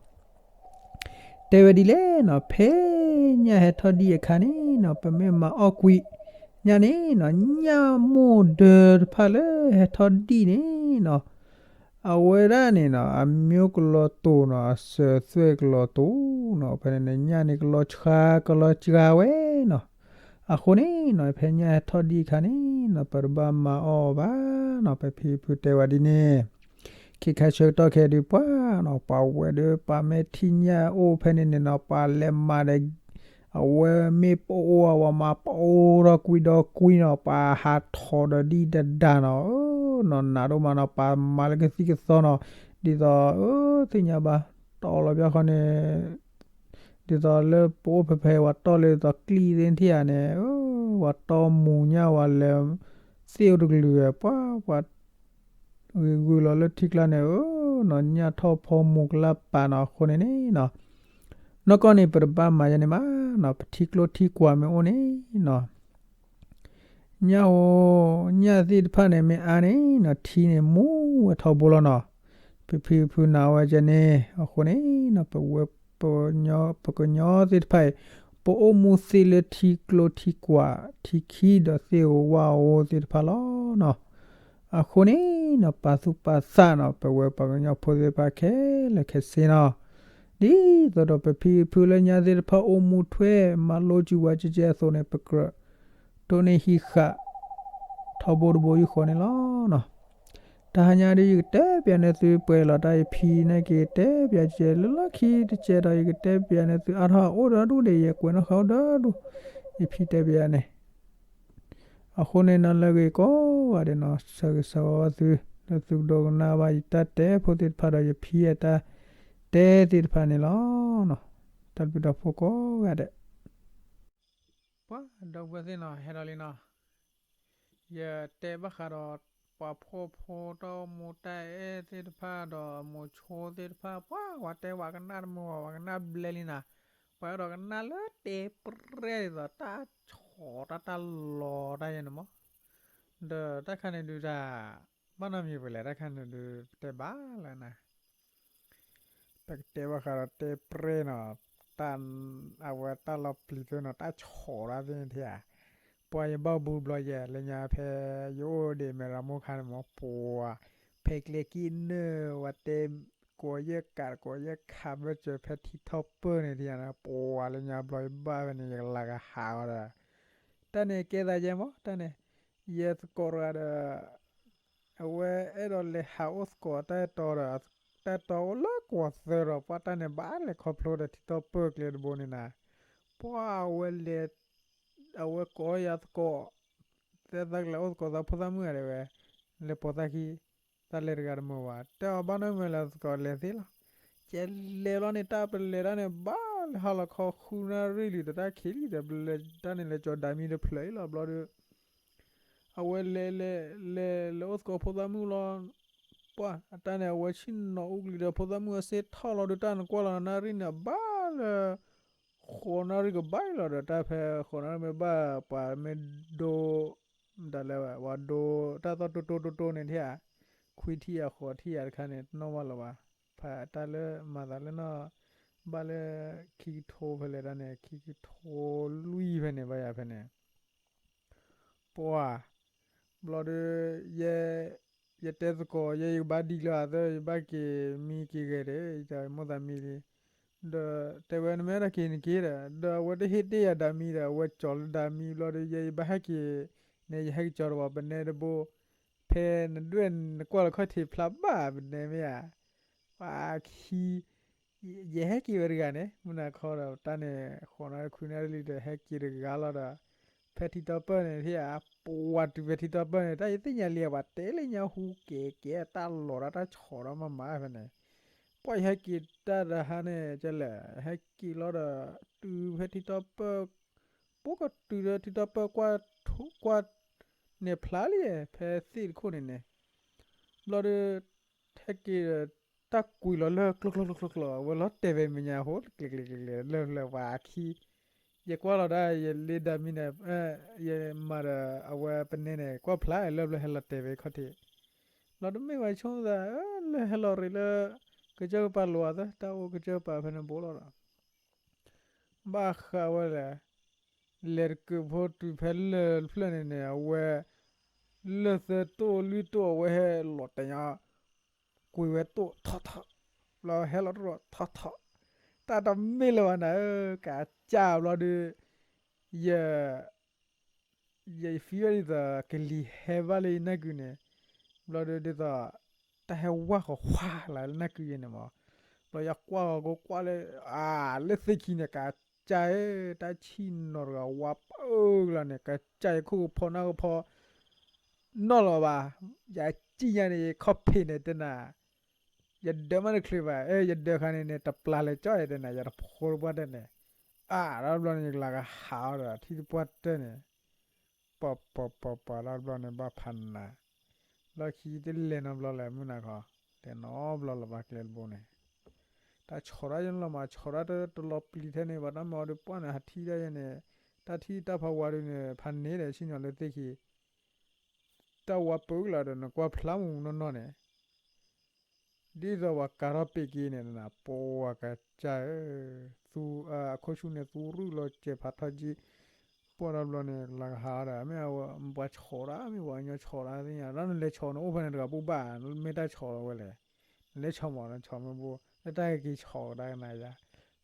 တဲဝဲဒ်လဲၣ်နီၤ ဖဲညၣ်ဟဲထီၣ်ဒံၣ်အခါန့ၣ်နီၤ ပမ့ၢ်မၤအီၣ်ကွံာ်ညၣ်န့ၣ်နီၤ ညၣ်မိၢ်ဒၢတဖၣ်လၢဟဲထီၣ်ဒံၣ်န့ၣ်နီၤ အဝဲဒၣ်န့ၣ်နီၤ အမျိုးကလီၤတိာ်နီၤ အစၢၤသွဲၣ်ကလီၤတိာ်နီၤ ဖဲန့ၣ်န့ၣ် ညၣ်န့ၣ်ကလီၤဆှါကလီၤစှၤဝဲနီၤ အဃိန့ၣ်နီၤ ဖဲညၣ်ဟဲထီၣ်ဒံၣ်အခါန့ၣ်နီၤ ပတဘၣ်မၤအီၣ်ဘၣ်နီၤ ပဖံဖုတဲဝဲဒ်န့ၣ် ခဲခါဆၢကတီၢ်ခဲဒုးပှၤနီၤ ပှၤဝဲဒီးပှၤမ့ၢ်ထံၣ်ညၣ်အိၣ်ဖဲန့ၣ်န့ၣ်နီၤ ပှၤလဲၤမၤဒီး အဝဲမ့ၢ်ပအိၣ်အဝဲမၤပအိၣ်ဒီးကွံဒီးကွံနီၤ ပှၤဟးထီၣ်ဒီးဒံၣ်ဒဒါနီၤ နီၤနးဒိၣ်မးနီၤ ပှၤမၤလၢကသံၣ်ကသီနီၤ ဒ်သိး သ့ၣ်ညါဘၣ် တီလီၤဘၣ်ဃီန့ၣ် ဒ်သိးလၢပအိၣ်ဖဲဖဲဝဲတီလၢဒ်သိးကျံၣ်သ့ၣ်ထံၣ်ဧါန့ၣ် ဝဲတီမူၤညၣ်ဝဲလဲၤသ့ၣ်အိၣ်တကလုာ် ပှၤ ပှၤ ဂ့ၤဂုာ်လီၤလၢထံကျါန့ၣ် နီၤညၣ်ထီၣ်ဖီမူၤကလၢ်ပာ်နီၤ အဃိန့ၣ်န့ၣ်နီၤ နီၢ်ကီၢ်န့ၣ် ပတဘၣ်မၤယဲန့ၣ်မးနီၤ ပထံကျိထံကွာ်မ့ၢ်အိၣ်န့ၣ်နီၤ ညၣ်ဧိၤ ညၣ်သ့ၣ်တဖၣ်န့ၣ်မ့ၢ်အါန့ၣ်နီၤ ထံန့ၣ်မူဝဲထီဘိလီၤနီၤ ပဖံဖုနၤဝဲကဲန့ၣ် အဃိန့ၣ်နီၤ ပဝဲ ပကညီသ့ၣ်တဖၣ်အံၤ ပအိၣ်မူသ့လၢထံကျိထံကွာ် ထံခံဒီးသ့ၣ်ဧိၤဝၣ်ဧိၤသ့ၣ်တဖၣ်လီၤနီၤ. အဃိန့ၣ်နီၤ ပာ်သူၣ်ပာ်သးနီၤ ပဝဲပှၤကညီဖိသ့ၣ်တဖၣ်ခဲလၢာ်ခဲဆ့နီၤ, ဒ်သိးဒီးပဖံပဖုလၢညါသ့ၣ်တဖၣ်အိၣ်မူထွဲ မၤလိစူၤဝဲကဲကဲအသိးန့ၣ် ပကြၢး တိၢ်န့ၢ်ဟံးဃာ် ထီဘိတဘိယူၢ်ဃီန့ၣ်လီၤနီၤ. တဟါညါဒ်ယကတဲပျးန့ၢ်သုပှဲၤလီၤတၢ်ယဖံန့ၣ်က့ၤတဲပျးကဲလၢလီၢ်ခံတကဲဒီး ယကတဲပျးန့ၢ်သုအါထီၣ်အအိၣ်ဒီးဒူၣ်ဒံး ယကွဲးနီၣ်ဃာ်အိၣ်ဒီးဒူၣ် ယဖံတဲပျးန့ၣ်. အဃိန့ၣ်နီၤ လၢဂ့ၤကိးဂၤဒဲးနီၤ ဆၢဂ့ၤဆၢဝါသု လၢသုကဒိကနၣ်ဘၣ်ယတၢ်တဲဖိသ့ၣ်တဖၣ်ဒီးယဖံအတၢ်တဲသ့ၣ်တဖၣ်န့ၣ်လီၤ. တၢ်ဘျုးတၢ်ဖှိၣ်ကိးဂၤဒဲး ပှၤဒီပုၢ်ဝဲၢ်သ့ၣ်နီၤ ဟဲဒီးလံနီၤ, ယတဲဘၣ်ဃးဒီး ပှၤဖှီၣ်ဖိတၢ်အိၣ်မူတၢ်အဲၣ်သ့ၣ်တဖၣ်ဒီးမိၤဆိသ့ၣ်တဖၣ် ပှၤဝဲတဲဝဲကနၣ်တမုာ်ဝဲ ဝဲကနၣ်ဘျဲလံနီၤ, ပှၤအဲၣ်ဒိးကနၣ်လၢတဲပြဲၢ်ဒ်သိးတၢ်ဆီၣ်တၢ်တၢ်လီၤတၢ်ယဲန့ၣ်မး, ဒီးတၢ်ခါန့ၣ်ဒုးတၢ် ဘၣ်နီတမံၤပလဲၣ် တၢ်ခါန့ၣ်ဒုး ပတဲဘၣ်လၢနၤ ပကတဲဘၣ်ဃးဒီးတဲပြဲၢ်နီၤ, တၢ် အဝဲတၢ်လီၤပျံၤသ့ၣ်နီၤ တၢ်ဆီၣ်တၢ်သ့ၣ်န့ၣ်ဧါ, ပှၤယဘၣ်ဘူးဘျီယဲ လၢညါဖဲ ယအိၣ်ဒံးမဲၢ်ရမိၢ်ခါန့ၣ်မး ပှၤ ဖဲကျဲကံၣ်နၢ်ဝဲတဲ ကိးယဲၢ်ကးကိးယဲၢ်ခးဘၢၣ်စၢၤဖဲထံထီၣ်ပၢၢ်န့ၣ်ထံဧါနီၤ, ပှၤလၢညါဘျီယဘၣ်ဖဲန့ၣ် ယကလၤကဟးအီၤဒီး တၢ်န့ၣ်ကဲသးယဲမး တၢ်န့ၣ် ယဲသကိးတဂၤဒီး အဝဲအဲၣ်ဒိးလဲၤဟးအိၣ်သကိးတၢ်အဲၣ်တီဒီး တၢ်အဲၣ်တီအိၣ်လၢကွီၢ်သၢဒီး ပှၤတၢ်န့ၣ်ဘၣ်လဲၤခီဖျိဒီးထံထီၣ်ပၢၢ်ကျဲတဘိန့ၣ်နၤ, ပှၤအဝဲလဲၤ အဝဲကိးယၤသကိး သဲသးကလဲၤအိၣ်သကိးသးဖိသၣ်မုၣ်ဂၤဒဲးဝဲ လဲၤပိာ်သးခံ တၢ်လဲၤတဂၤတမုာ်ဘၣ် တဲအီၤဘၣ်နီတမံၤလဲၤသကိးလဲၤသ့လီၤ, ကဲလဲၤလီၤန့ၣ် တၢ်ပလဲၤတၢ်န့ၣ် ဘၣ်လဲၤဟးလီၤခီဃုနၣ်ရံၣ်လံဒီး တၢ်ခံးလံဒီး ပလဲၤတၢ်န့ၣ်လဲၤကၠီၤဒၤမံတဖျၢၣ်အံၤလီၤ ဘျီဒီး အဝဲလဲၤလဲၤလဲၤလဲၤအိၣ်သကိးဖိသၣ်မုၣ်လီၤ, ပှၤအတၢ်န့ၣ် အဝဲဆ့ၣ်နီၤအူကလံၤဒီးဖိသၣ်မုၣ်အစ့ၢ်ထီၣ်လီၤဒီး တၢ်နကွၢ်လီၤနၣ်ရံၣ်န့ၣ် အဘၣ်လၢ ဃိးနၣ်ရံၣ်ကဘၣ်အံၤလီၤဒီး တၢ်ဖဲဃိးနၣ်ရံၣ်မ့ၢ်ဘၣ် ပှၤမ့ၢ်ဒိ မတၤလဲၣ်ဝဲ ပှၤဒိ တၢ်သီၣ်တိတိတိတိန့ၣ်ထံၣ်ဧါ, ခွံထံၣ်ဧါဃိးထံၣ်ဧါတခါန့ၣ် တနီၣ်ဘၣ်လၢၤဘၣ်, ဖဲတၢ်လၢမၤသးလၢနီၢ် ဘၣ်လၢ ခံကထိဖဲလဲၣ်တၢ်န့ၣ် ခံကထိလွံၢ်ဖဲန့ၣ် ဘၣ်ယၤဖဲန့ၣ် ပှၤ ဘျီဒီး ယဲ ယတဲသကိး ယဲယကဘၣ်ဒံလၢအသၢ ယဘၣ်က့ၤမံက့ၤဂဲၤဒီး ယတၢ်မိၣ်သးမံလံ, ဒီးတဲဝဲနမ့ၢ်အဲၣ်ဒိးက့ၤနက့ၤဒီး ဒီးအဝဲတဟ့ၣ်တ့ၢ်ယၤဒၤမံဒီး အဝဲကၠီၤလၢဒၤမံဘျီဒီး ယဲယဘၣ်ဟဲက့ၤ န့ၣ် ယဟဲက့ၤကၠီၤတဝီပနဲတဘိ, ဖဲနဒွဲၣ်နကွၢ်လၢခီၣ်ထံးဖျါဘၣ်ပနဲမ့ၢ်ဧါ, ပှၤခံ ယဟဲက့ၤဝဲတဂၤန့ၣ် မုၢ်နၤခီဒီး တၢ်န့ၣ် ဃိးနၣ်ရံၣ်ခွံနၣ်ရံၣ်လံဒီး ဟဲက့ၤတဂၤလီၤဒီး ဖဲထံတီၢ်ပၢၢ်န့ၣ် ထံၣ်ဧါ ပှၤတုၤဖဲထံတီၢ်ပၢၢ်န့ၣ် တၢ်ယသ့ၣ်ညါလံ ပှၤတဲလၢညါဟူကဲကဲ တၢ်လီၤတၢ်တၢ်ဆီၣ်ဒီးမၤမၤဖဲန့ၣ်, ပှၤယဟဲက့ၤတၢ်တဟါန့ၣ် ကလဲၣ် ဟဲက့ၤလီၤဒီး တုၤဖဲထံတီၢ်ပၢၢ် ပကတုၤဒီးထံတီၢ်ပၢၢ်ကွၢ် ကွၢ် န့ၣ်ဖျါလံ ဖဲသ့ၣ်တခိၣ်န့ၣ်န့ၣ် ဘျီဒီး ဟဲက့ၤဒီး တၢ်ကွံာ်လီၤလၢကျိကျိကျိကျိကျိ အဝဲလီၤတဲာ်ဝဲမဲာ်ညါဟိ ကျဲၤကျဲၤကျဲၤကျဲၤ လၢလၢပှၤခံ ယကွၢ်လီၤဒၣ် ယလ့ဒၤမံန့ၣ် ယမၤဒီးအဝဲပနဲန့ၣ် ကွၢ်ဖျါလၢဘျီဟဲလီၤတဲာ်ဝဲခီၣ်ထံး, ဘျီတမ့ၢ်ဝဲဆိကမိၣ်သး လၢဟဲလီၤရ့းလၢ ကစၢၢ်ကပၤလိၤအသး တၢ်အိၣ်ကစၢၢ်ကပၤဖဲန့ၣ်ဘိလီၤဒီး ဘၣ်ဃးဝဲလဲၣ်, လဲၤတကုးဖိတုၤဖဲလၢၢ်တဖျၢၣ်န့ၣ်န့ၣ် အဝဲ လၢၢ်သၢတိၢ်လွံၢ်တိၢ် အဝဲဟဲလီၤတဲာ်ညါ ကွံာ်ဝဲတိၢ်ထီၣ်ထီၣ်, ဘျီဟဲလီၤတိၢ်ထီၣ်ထီၣ်, တၢ်တမ့ၢ်လၢၤဘၣ်နၤဧၢ, ကးစၢ်ဘျီဒီး ယ ယ ယ feel ဝဲဒ်သိး ကလံၤဟဲဘၣ်လၢယနၢ်ကုန့ၣ်, ဘျီဒီးဒ်သိး တၢ်ဟဲဝါဃီၤဃါလၢနၢ်ကုယဲန့ၣ်မး, ဘျီယကွၢ်ဂီၤကိးကွၢ်လၢ အါ လၢသ့ၣ်ခံန့ၣ် ကးစၢ်ဧၢ, တၢ်ဆံၣ်နီၤတဂၤဝါပၢၢ်ကလီၤန့ၣ် ကးစၢ်ယခိၣ်ကဖီနၢ်ကဖီ နီၢ်လီၤဘၣ်, ယစံၣ်ညါန့ၣ် ယခီၣ်ဖံးန့ၣ်တဲနၤ ယဒၢးမးတချုးဘၣ်, အဲ ယဒၢးခါန့ၣ်န့ၣ် တပျၢ်လဲၤကၠီၣ်ယဲတဲနၤ ယတဖိတပှၢ်တဲန့ၣ်, အါ ဒီးဘျီန့ၣ် ယကလၤကဟးအီၤဒီး ထံတပှၢ်တၢၢ်န့ၣ်, ပှၤပှၤပှၤပှၤ ဒီးဘျီန့ၣ် ဘၣ်ဖးနး, ဘျီခံတလဲၤနီတဘျီလၢၤ မုၢ်နၤခီ, လဲၤနီတဘျီလၢၤဘၣ်ကျဲတဘိန့ၣ်, တၢ်ဆီၣ်တၢ်ယဲန့ၣ်လီၤမး ဆီၣ်တၢ်တလီၤပျံၤထဲန့ၣ် ဘၣ်တၢ်မၤအီၤဒီးပှၢ်န့ၣ် ဟးထံၣ်တၢ်ယဲန့ၣ်, တၢ်ထံၣ်တၢ်ဖးဝါဒုးန့ၣ် ဖးန့ၢ်ဒီးဆ့ၣ်နီၤလၢသ့ၣ်ခံ တၢ်ဝါပၢကလီၤဒီး နကွၢ်ဖျါမူးမူးနီၢ်နီၢ်န့ၣ်, ဒ်သိးပှၤကၤထီၣ်ပ့းက့န့ၣ် ပှၤကစၢ်ဧၢ, သူ အခိၣ်ဆူၣ်န့ၣ် သူရုၢ်လီၤစဲးဖးထီကံၢ်, ပှၢ်တဘျီန့ၣ် ကလၤကဟးဒီး မ့ၢ်အဝဲ ပှၤဆီးဒၣ် မ့ၢ်ပှၤကညီဆီးဒၣ်သ့ၣ်ညါ တၢ်နလဲၤဆီးန့ၣ် အိၣ်ဖဲန့ၣ်တဂၤဘၣ်ဘၣ် မ့ၢ်တၢ်ဆီးလီၤဝဲလဲၣ်, နလဲၤဆီးမး နဆီးမ့ၢ်ဘၣ် လၢတၢ်က့ၤဆီးကဒါကနၤယါ,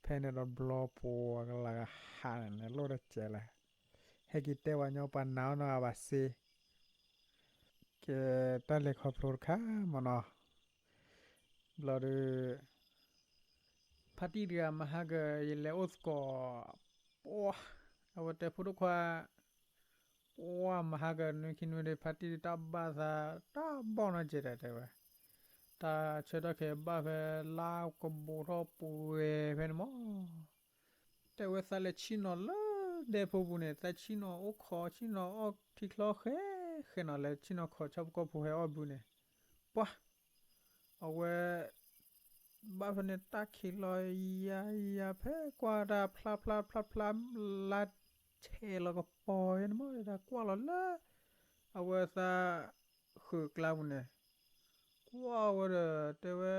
ဖဲန့ၣ်တဘျီပှၤကလၤကဟးန့ၣ် လိၣ်တစဲးလဲၣ်, ဟဲက့ၤတဲပှၤကညီပှၤနာ်အီၤနီၤဘၣ်စ့ ကဲ တၢ်လဲၤခီဖျိတခါမ့ၢ်နီၤ, ဘျီဒီး ဖါတံၢ်တဂၤမဟါက ယလဲၤအိၣ်သကိး, ပှၤ အဝဲတဲဖိဒိၣ်ခွါ, ပှၤမဟါကနွံခံနွံဒီး ဖါတံၢ်တၢ်ဘၣ်သး တၢ်ဘီၣ်နီၢ်ကဲးတဲဝဲ, တၢ်ဆၢထီၣ်ခဲဘၣ်ဖဲ လါကဘူးထီၣ်ပှဲၤဖဲန့ၣ်မး တဲဝဲသးလဲၤဆ့ၣ်နီၤလၢဒဲဖိပူၤန့ၣ် သးဆ့ၣ်နီၤအိၣ်ခိး ဆ့ၣ်နီၤအီၣ်ထံချီဃဲဃဲနီၤ လဲၤဆ့ၣ်နီၤခိးဆၣ်ဖိကီၢ်ဖိဟဲအီၣ်ဘုန့ၣ်, ပှၤ အဝဲ ဘၣ်ဖဲန့ၣ် တၢ်ခံးလီၤယၤယၤဖဲကွၢ်တၢ်ဖျါဖျါဖျါဖျါ လါဆဲးလီၤကပီၤယဲန့ၣ်မး တၢ်ကွၢ်လီၤလၢ အဝဲသး ဃုာ်ကျါပူၤန့ၣ် ကွၢ်ဝဲဒီး တဲဝဲ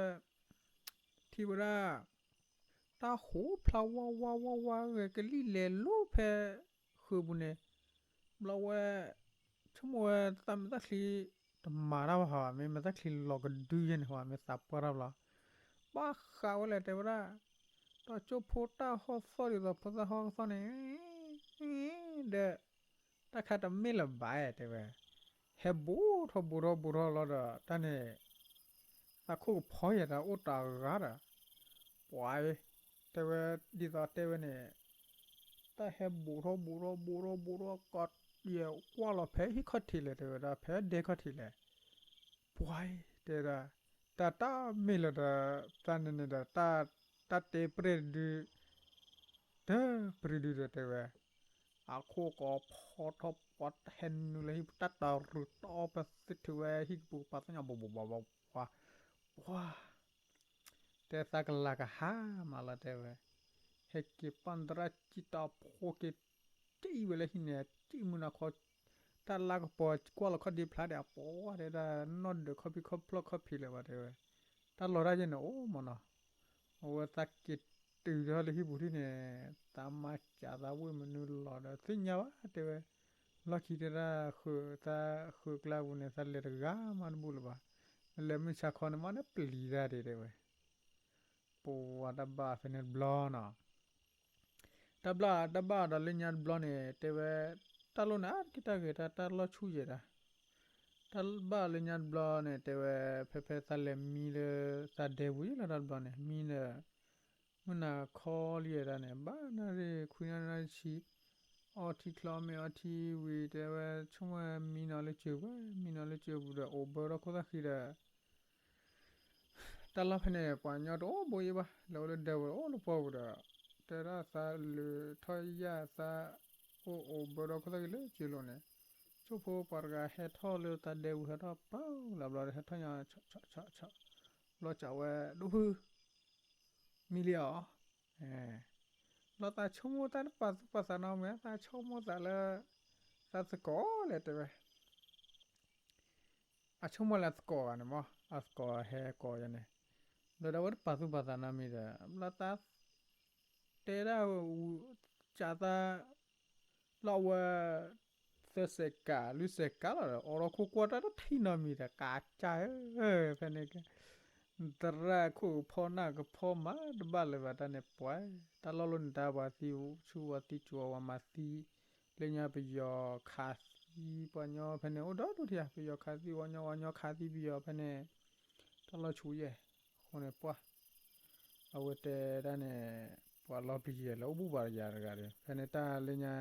ထံၣ်ဝဲဒၣ် တၢ်ဟူးဖျါဝါဝါဝါဝါဂဲၤကလံၣ်လဲၤလိၤဖဲ ဃုာ်ပူၤန့ၣ် ဘျီဝဲ ဆိကမိၣ်ဝဲသးမဲာ်သၣ်ချံ တမၤတၢ်ဘၣ်ဟီ မ့ၢ်မဲာ်သၣ်ချံလီၤကဒုယဲန့ၣ်ဟီ မ့ၢ်သးပှၢ်တၢ်ဘျီ ဘၣ်ဃးဝဲလဲၣ်တဲဝဲဒၣ် ဒီးကၠိဖိတၢ်ဟီၣ်သီၣ်ဒ်သိးဖိသၣ်ဟီၣ်သီၣ်န့ၣ် ဒီး တၢ်ခါတမ့ၢ်လၢၤဘၣ်တဲဝဲ ဟဲဘူးထီၣ်ဘူးထီၣ်ဘူးထီၣ်လီၤဒီး တၢ်န့ၣ် သးခိၣ်ကဖီယဲၢ်တၢ်အိၣ်တၢ်ဂၤဒီး ပှၤ တဲဝဲ ဒ်သိးတဲဝဲန့ၣ် တၢ်ဟဲဘူးထီၣ်ဘူးထီၣ်ဘူးထီၣ်ဘူးထီၣ်ကီး ယကွၢ်လီၤဖဲဟံၣ်ခီၣ်ထံးလဲၣ်တဲဝဲဒၣ် ဖဲဒဲခီၣ်ထံးလဲၣ် ပှၤ တဲဒၣ် တၢ်တၢ်မ့ၢ်လၢၤဒီး တၢ်န့ၣ်န့ၣ်ဒီး တၢ်တဲပြဲၢ်တဒု တပြံဒုဒီးတဲဝဲ အခိၣ်ကဖီထီၣ်ပှၤဟဲနုာ်လၢဟံၣ်ပူၤ တၢ်တရူးတီပသ့ထုးဝဲဟံၣ်ကပူၤကပၤသ့ၣ်ညါ ဘီဘီဘီဘီဘီ ပှၤ တဲသးကလၤကဟါမးလီၤတဲဝဲ ဟဲက့ၤပၣ်သရၣ်စံၣ်တၢ်ဖိက့ၤ စံၣ်ဝဲလၢဟံၣ်န့ၣ် စံၣ်မုၢ်နၤခီ တၢ်လါကပီၤကွၢ်လီၤခီၣ်ဒ့ဖျါဒီး အပှၤတဲဒၣ် နီၢ်ဒုးခီၣ်ဖံးခီၣ်ဖျီၣ်ခီၣ်ဖံးလၢၤဘၣ်တဲဝဲ တၢ်လီၤတၢ်ယဲၢ်န့ၣ်အိၣ်မးနီၤ အဝဲသးက့ၤတုၤထီၣ်လၢဟံၣ်ပူၤထံၣ်န့ၣ် သးမၤစၢ်သးဝ့ၢ်မနုၤလီၤဒီး သ့ၣ်ညါဘၣ်တဲဝဲ လီၢ်ခံတဲဒၣ်ဃုာ်သးဃုာ်ကျါပူၤန့ၣ် သးလဲၤတဂၤမးတဘူၣ်လၢၤဘၣ် နလဲၤမုၢ်ဆါခီန့ၣ် မ့ၢ်နပျံၤတၢ်ဒံးတဲဝဲ ပဝဲတၢ်ဘၣ်ဖဲန့ၣ်တဘျီနီၤ တၢ်ဘၣ်တၢ်ဘၣ်ဒီးလၢညါတဘျီန့ၣ် တဲဝဲ တၢ်လိၣ်န့ၣ်အါတက့ၢ်တၢ်ဂ့ၤတၢ်တၢ်လီၢ်ဆူၣ်ယဲၢ်တၢ် တၢ်ဘၣ်လၢညါတဘျီန့ၣ် တဲဝဲ ဖဲဖဲသးလဲၤမံလၢသးဒဲပူၤယဲၢ်လီၤတၢ်တဘျီန့ၣ် မံဒီး မုၢ်နၤခီလံယဲၢ်တၢ်န့ၣ် ဘၣ်နၣ်ရံၣ်ခွံနၣ်ရံၣ်နၣ်ရံၣ်ဆံ အီထံချီမ့ၢ်အီထံဝံၤ တဲဝဲ ဆိကမိၣ်ဝဲမံနီၤလၢစၢၤပူၤ မံနီၤလၢစၢၤပူၤဒီး အိၣ်ဘၢထီၣ်ခိၣ်သၣ်ဃံဒီး တၢ်လီၢ်ဖဲန့ၣ် ပှၤကညီတအိၣ်ဘိယဲၢ်ဘၣ် လဲၤအိၣ်လၢဒဲပူၤ အိၣ်လၢပှၢ်ပူၤဒီး တဲဒၣ်သးလုးထီၣ်ယၣ်သး အိၣ်အိၣ်ဘၢထီၣ်ခိၣ်သၣ်ဃံလၢစၢၤလိၤန့ၣ် ကၠိဖိပှၤတဂၤဟဲထီၣ်လၢသးဒဲပူၤ ဟဲထီၣ်ပှၤလီၤဘျီဒီး ဟဲထီၣ်ညါ ဘျီစံးဝဲ ဒိၣ်ဖု မံလံဧါ ဘျီသးဆိကမိၣ်တၢ်တပာ်သူၣ်ပာ်သးနီတမံၤ သးဆိကမိၣ်သးလၢ သးသကိးလဲၣ်တဲဝဲ အဆိကမိၣ်လၢအသကိးဂၤန့ၣ်မး အသကိးဟဲကိးယၤန့ၣ် ဘျီဒီးအဝဲတပာ်သူၣ်ပာ်သးနီတမံၤဒီး ဘျီသး တဲဒၣ် ကးသး လီၤဝဲ သၢစဲးကး လွံၢ်စဲးကးလီၤဒီး အိးထီၣ်ခိၣ်ကွၢ်တၢ်တထံၣ်နီတမံၤဒီး ကးကၢ်ဧၢ ဖဲန့ၣ် သရၣ်ခိၣ်ကဖီနၢ်ကဖီမးတဘၣ်လၢၤဘၣ်တၢ်န့ၣ်ပှၤ တၢ်လီၢ်လီၤန့ၣ်တၢ်ပှၤသံဆူၣ်ဝဲသံစူၤဝဲမၤသံ လၢညါပယီၤခးသံပှၤညီဖဲန့ၣ် အိၣ်ဒီဒူၣ်ထံၣ်ဧါ ပယီၤခးသံဝဲညီ ဝဲညီခးသံပယီၤဖဲန့ၣ် တၢ်လီၢ်ဆူၣ်ယဲၢ် အဃိန့ၣ်ပှၤ အဝဲတဲဒၣ်န့ၣ် ပှၤလီၤပျံၤယဲၢ်လၢအိၣ်ဘူးဘၣ်ယၤတဂၤဒီး ဖဲန့ၣ်တၢ်လၢညါ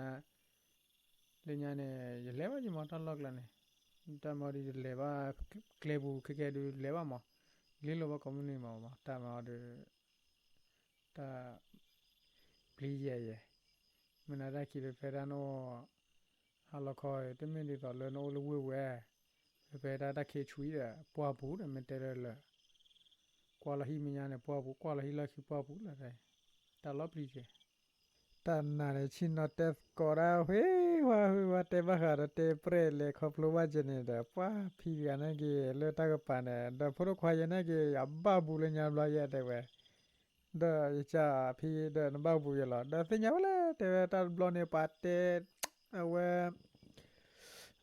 လၢညါန့ၣ် ယလဲၤဘၣ်ယမးတၢ်လီၢ်ကျါန့ၣ် တၢ်မၤအီၤဒီးယလဲၤဘၣ် ကျဲပူၤခဲကဲဒုးလဲၤဘၣ်မး လ့လိာ်ဘၣ်ကိးမုၢ်နံၤမး တၢ်မၤအီၤဒီး တၢ် ပျံၤယဲၢ်ယဲၢ် မ့ၢ်နၤတၢ်ခံးဒီးဖဲဒၣ်နအိၣ် ဟါလီၤခီ တမ့ၢ်ဒ်သိးလၢနအိၣ်လၢဝ့ၢ်ဝဲ ဖဲဖဲဒၣ်တၢ်ခံးဆူၣ်အံၤဒီး ပှၢ်ပူၤဒီး မ့ၢ်တဲလၢလၢ ကွၢ်လီၤဟံၣ်မဲာ်ညါန့ၣ် ပှၢ်ပူၤ ကွၢ်လီၤဟံၣ်လီၢ်ခံပှၢ်ပူၤလီၤ တၢ်လီၤပျံၤက့ၤ တၢ်နာ်န့ၣ် ဆ့ၣ်နီၤတဲသကိးတၢ် ဝ့ၢ်ဝါဝ့ၢ်ဝါတဲဘၣ်ဃးဒီးတဲပြဲၢ်လဲၤခီဖျိဘၣ်က့ၤန့ၣ်ဒီး ပှၢ်ဖံတဂၤန့ၣ်က့ၤလၢတၢ်ကပၤန့ၣ် ဒီးဖိဒိၣ်ခွါယဲန့ၣ်က့ၤ အဘၣ်ဘူးလၢညါဘျီယဲတဲဝဲ ဒီးယကဖံဒီးနဘၣ်ဘူးယဲလီၤ. ဒီးသ့ၣ်ညါဝဲလဲၣ် တဲဝဲတၢ်တဘျီန့ၣ် ပှၤတဲ အဝဲ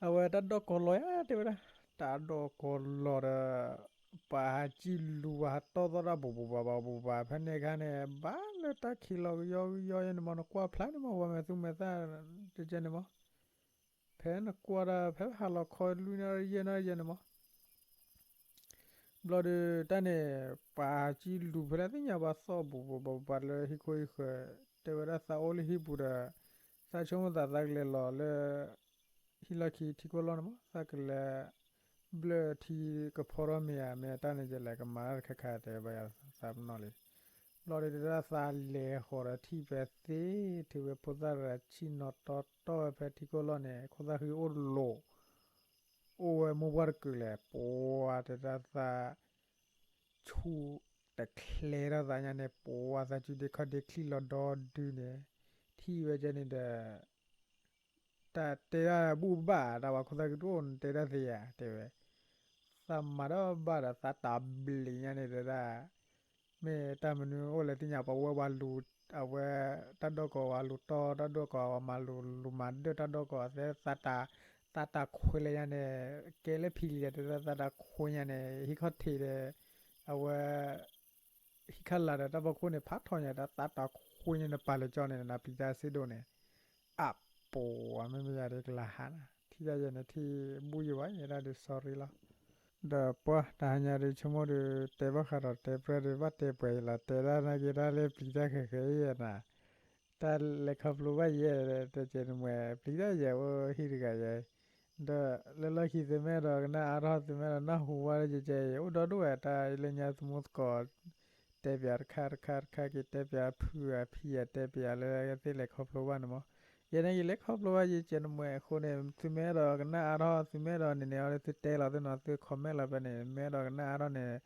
အဝဲတၢ်ဒိၣ်ကီၤလီၤဧါ တဲဝဲဒၣ်, တၢ်ဒိၣ်ကီၤလီၤဒီး ပှၤဟးကံၣ်လူၤ ပှၤဟးတီၢ်သီၣ်တၢ် ဘူးဘူးဘၣ်ဘၣ်ဘူးဘၣ် ဖဲန့ၣ်အခါန့ၣ် ဘၣ်လၢတၢ်ခံးလီၤကယီကယီယဲန့ၣ်မး နကွၢ်ဖျါန့ၣ်မး ပှၤမဲာ်သူမဲာ်သၣ် တကဲန့ၣ်မး, ဖဲနကွၢ်ဒၣ် ဖဲဟးလီၤခီလွံၢ်နၣ်ရံၣ်ယဲၢ်နၣ်ရံၣ်ယဲန့ၣ်မး ဘျီဒီးတၢ်န့ၣ် ပှၤဟးကံၣ်လူၤဖဲလဲၣ်သ့ၣ်ညါ ပှၤသီၣ်ဘူးဘူးဘၣ်ဘၣ်လၢဟံၣ်ခိၣ်ဟံၣ်ဃၢၤ, တဲဝဲဒၣ်သးအိၣ်လၢဟံၣ်ပူၤဒီး သးဆိကမိၣ်သးသးကလဲၤလီၤလၢ ဟံၣ်လီၢ်ခံထံကီၢ်လီၢ်န့ၣ်မး သးကလဲၤ ဘျၢၣ်ထံကဖီထီၣ်မ့ၢ်ဧါ မ့ၢ်တၢ်န့ၣ်ယလဲၤကမၤတၢ်တခါခါ တဲဘၣ်ယၤသးပနီၣ်လံ. ဘျီဒီးတဲဒၣ်သးလဲၤဃီၤဒီးထံၣ်ဖဲသ့ၣ် ထံၣ်ဝဲဖိသၣ်တဂၤဆံၣ်နီၤတီတီဝဲဖဲထံကီၢ်လီၢ်န့ၣ် ခိၣ်သၣ်ဃံအိၣ်လိၤ အိၣ်ဝဲမိၢ်ပှၢ်တကုာ်လဲၣ် ပှၤတဲဒၣ်သး ဆူၣ်တချဲထီၣ်သးညါန့ၣ် ပှၤသးစုဒ့ခီၣ်ဒ့ချံလီၤဒီဒုန့ၣ် ထံၣ်ဝဲကဲန့ၣ်ဒီး တၢ်တဲဒၣ်ဘူၣ်ဘၣ် တၢ်ဝဲခိၣ်သၣ်ဃံတအိၣ်န့ၣ်တဲဒၣ်သ့ဧါ တဲဝဲ သးမၤတၢ်ဘၣ်ဒီးသးတၢ်ဘျံးညါန့ၣ်တဲဒၣ် မ့ၢ်တၢ်မနုၤအိၣ်လဲၣ်သ့ၣ်ညါ ပှၤဝဲပှၤလူၤ အဝဲ တၢ်ဒိၣ်ကီၤဝဲလူၤတီၢ် တၢ်ဒိၣ်ကီၤဝဲမၤလူၤလူၤမၤဒၢၣ်တၢ်ဒိၣ်ကီၤသဲ သးတၢ်ခွဲးလၢညါန့ၣ် ကဲလၢဖံလံၤဒီး သးတၢ်ခွဲးညါန့ၣ် ဟံၣ်ခီၣ်ထံးဒီး အဝဲ ဟံၣ်ခါလာ်ဒီးတၢ်ဖီခိၣ်န့ၣ် ဖးထီညါဒီး သးတၢ်ခွဲးညါန့ၣ် ပာ်လၢကၠီန့ၣ် နပျံၤတၢ်စ့ဒိၣ်န့ၣ် အပူၤ မ့မ့ၢ်ယၤဒီးကလၤဟါနၤ ထံၣ်တၢ်ယဲန့ၣ် ထံၣ်ဘူၣ်ယံၤဘၣ် ယဲဒၣ်ဒီး sorry လီၤ. ဒီးပှၤတဟါညါဒီး ဆိကမိၣ်ဒီး တဲဘၣ်ဃးဒီးတဲပြဲၢ်ဒီး ဘၣ်တဲပှဲၤယံၤလီၤ တဲဒၣ်နာ်က့ၤဒၣ်လၢပျံၤတၢ်ဃဲးဃဲးယဲနၤ တၢ်လဲၤခီဖျိဘၣ်ယဲ တဲကဲန့ၣ်မ့ၢ် ပျံၤတၢ်ယဲအိၣ်ဟံၣ်တဂၤယဲ ဒီးလၢလီၢ်ခံသုမ့ၢ်အဲၣ်ဒိးကနၣ်အါထီၣ် သုမ့ၢ်အဲၣ်ဒိးနၢ်ဟူဘၣ်လၢယကဲအံၤ အိၣ်ဒီဒူၣ်ဝဲ တၢ်လၢညါသမူသကိး တဲပၠးတခါတခါတခါက့ၤ တဲပၠးဖုအဖံအတဲပၠးလၢသ့ၣ်လဲၤခီဖျိဘၣ်န့ၣ်မး, ယဲန့ၣ်ယလဲၤခီဖျိဘၣ်ယဲကဲန့ၣ်မ့ၢ်အဃိန့ၣ် သုမ့ၢ်အဲၣ်ဒိးကနၣ်အါထီၣ် သုမ့ၢ်အဲၣ်ဒိးန့ၣ်န့ၣ်အီၤ သုတဲလီၤသုနီၤ သု comment လီၤဖဲန့ၣ် မ့ၢ်အဲၣ်ဒိးကနၣ်အါထီၣ်န့ၣ်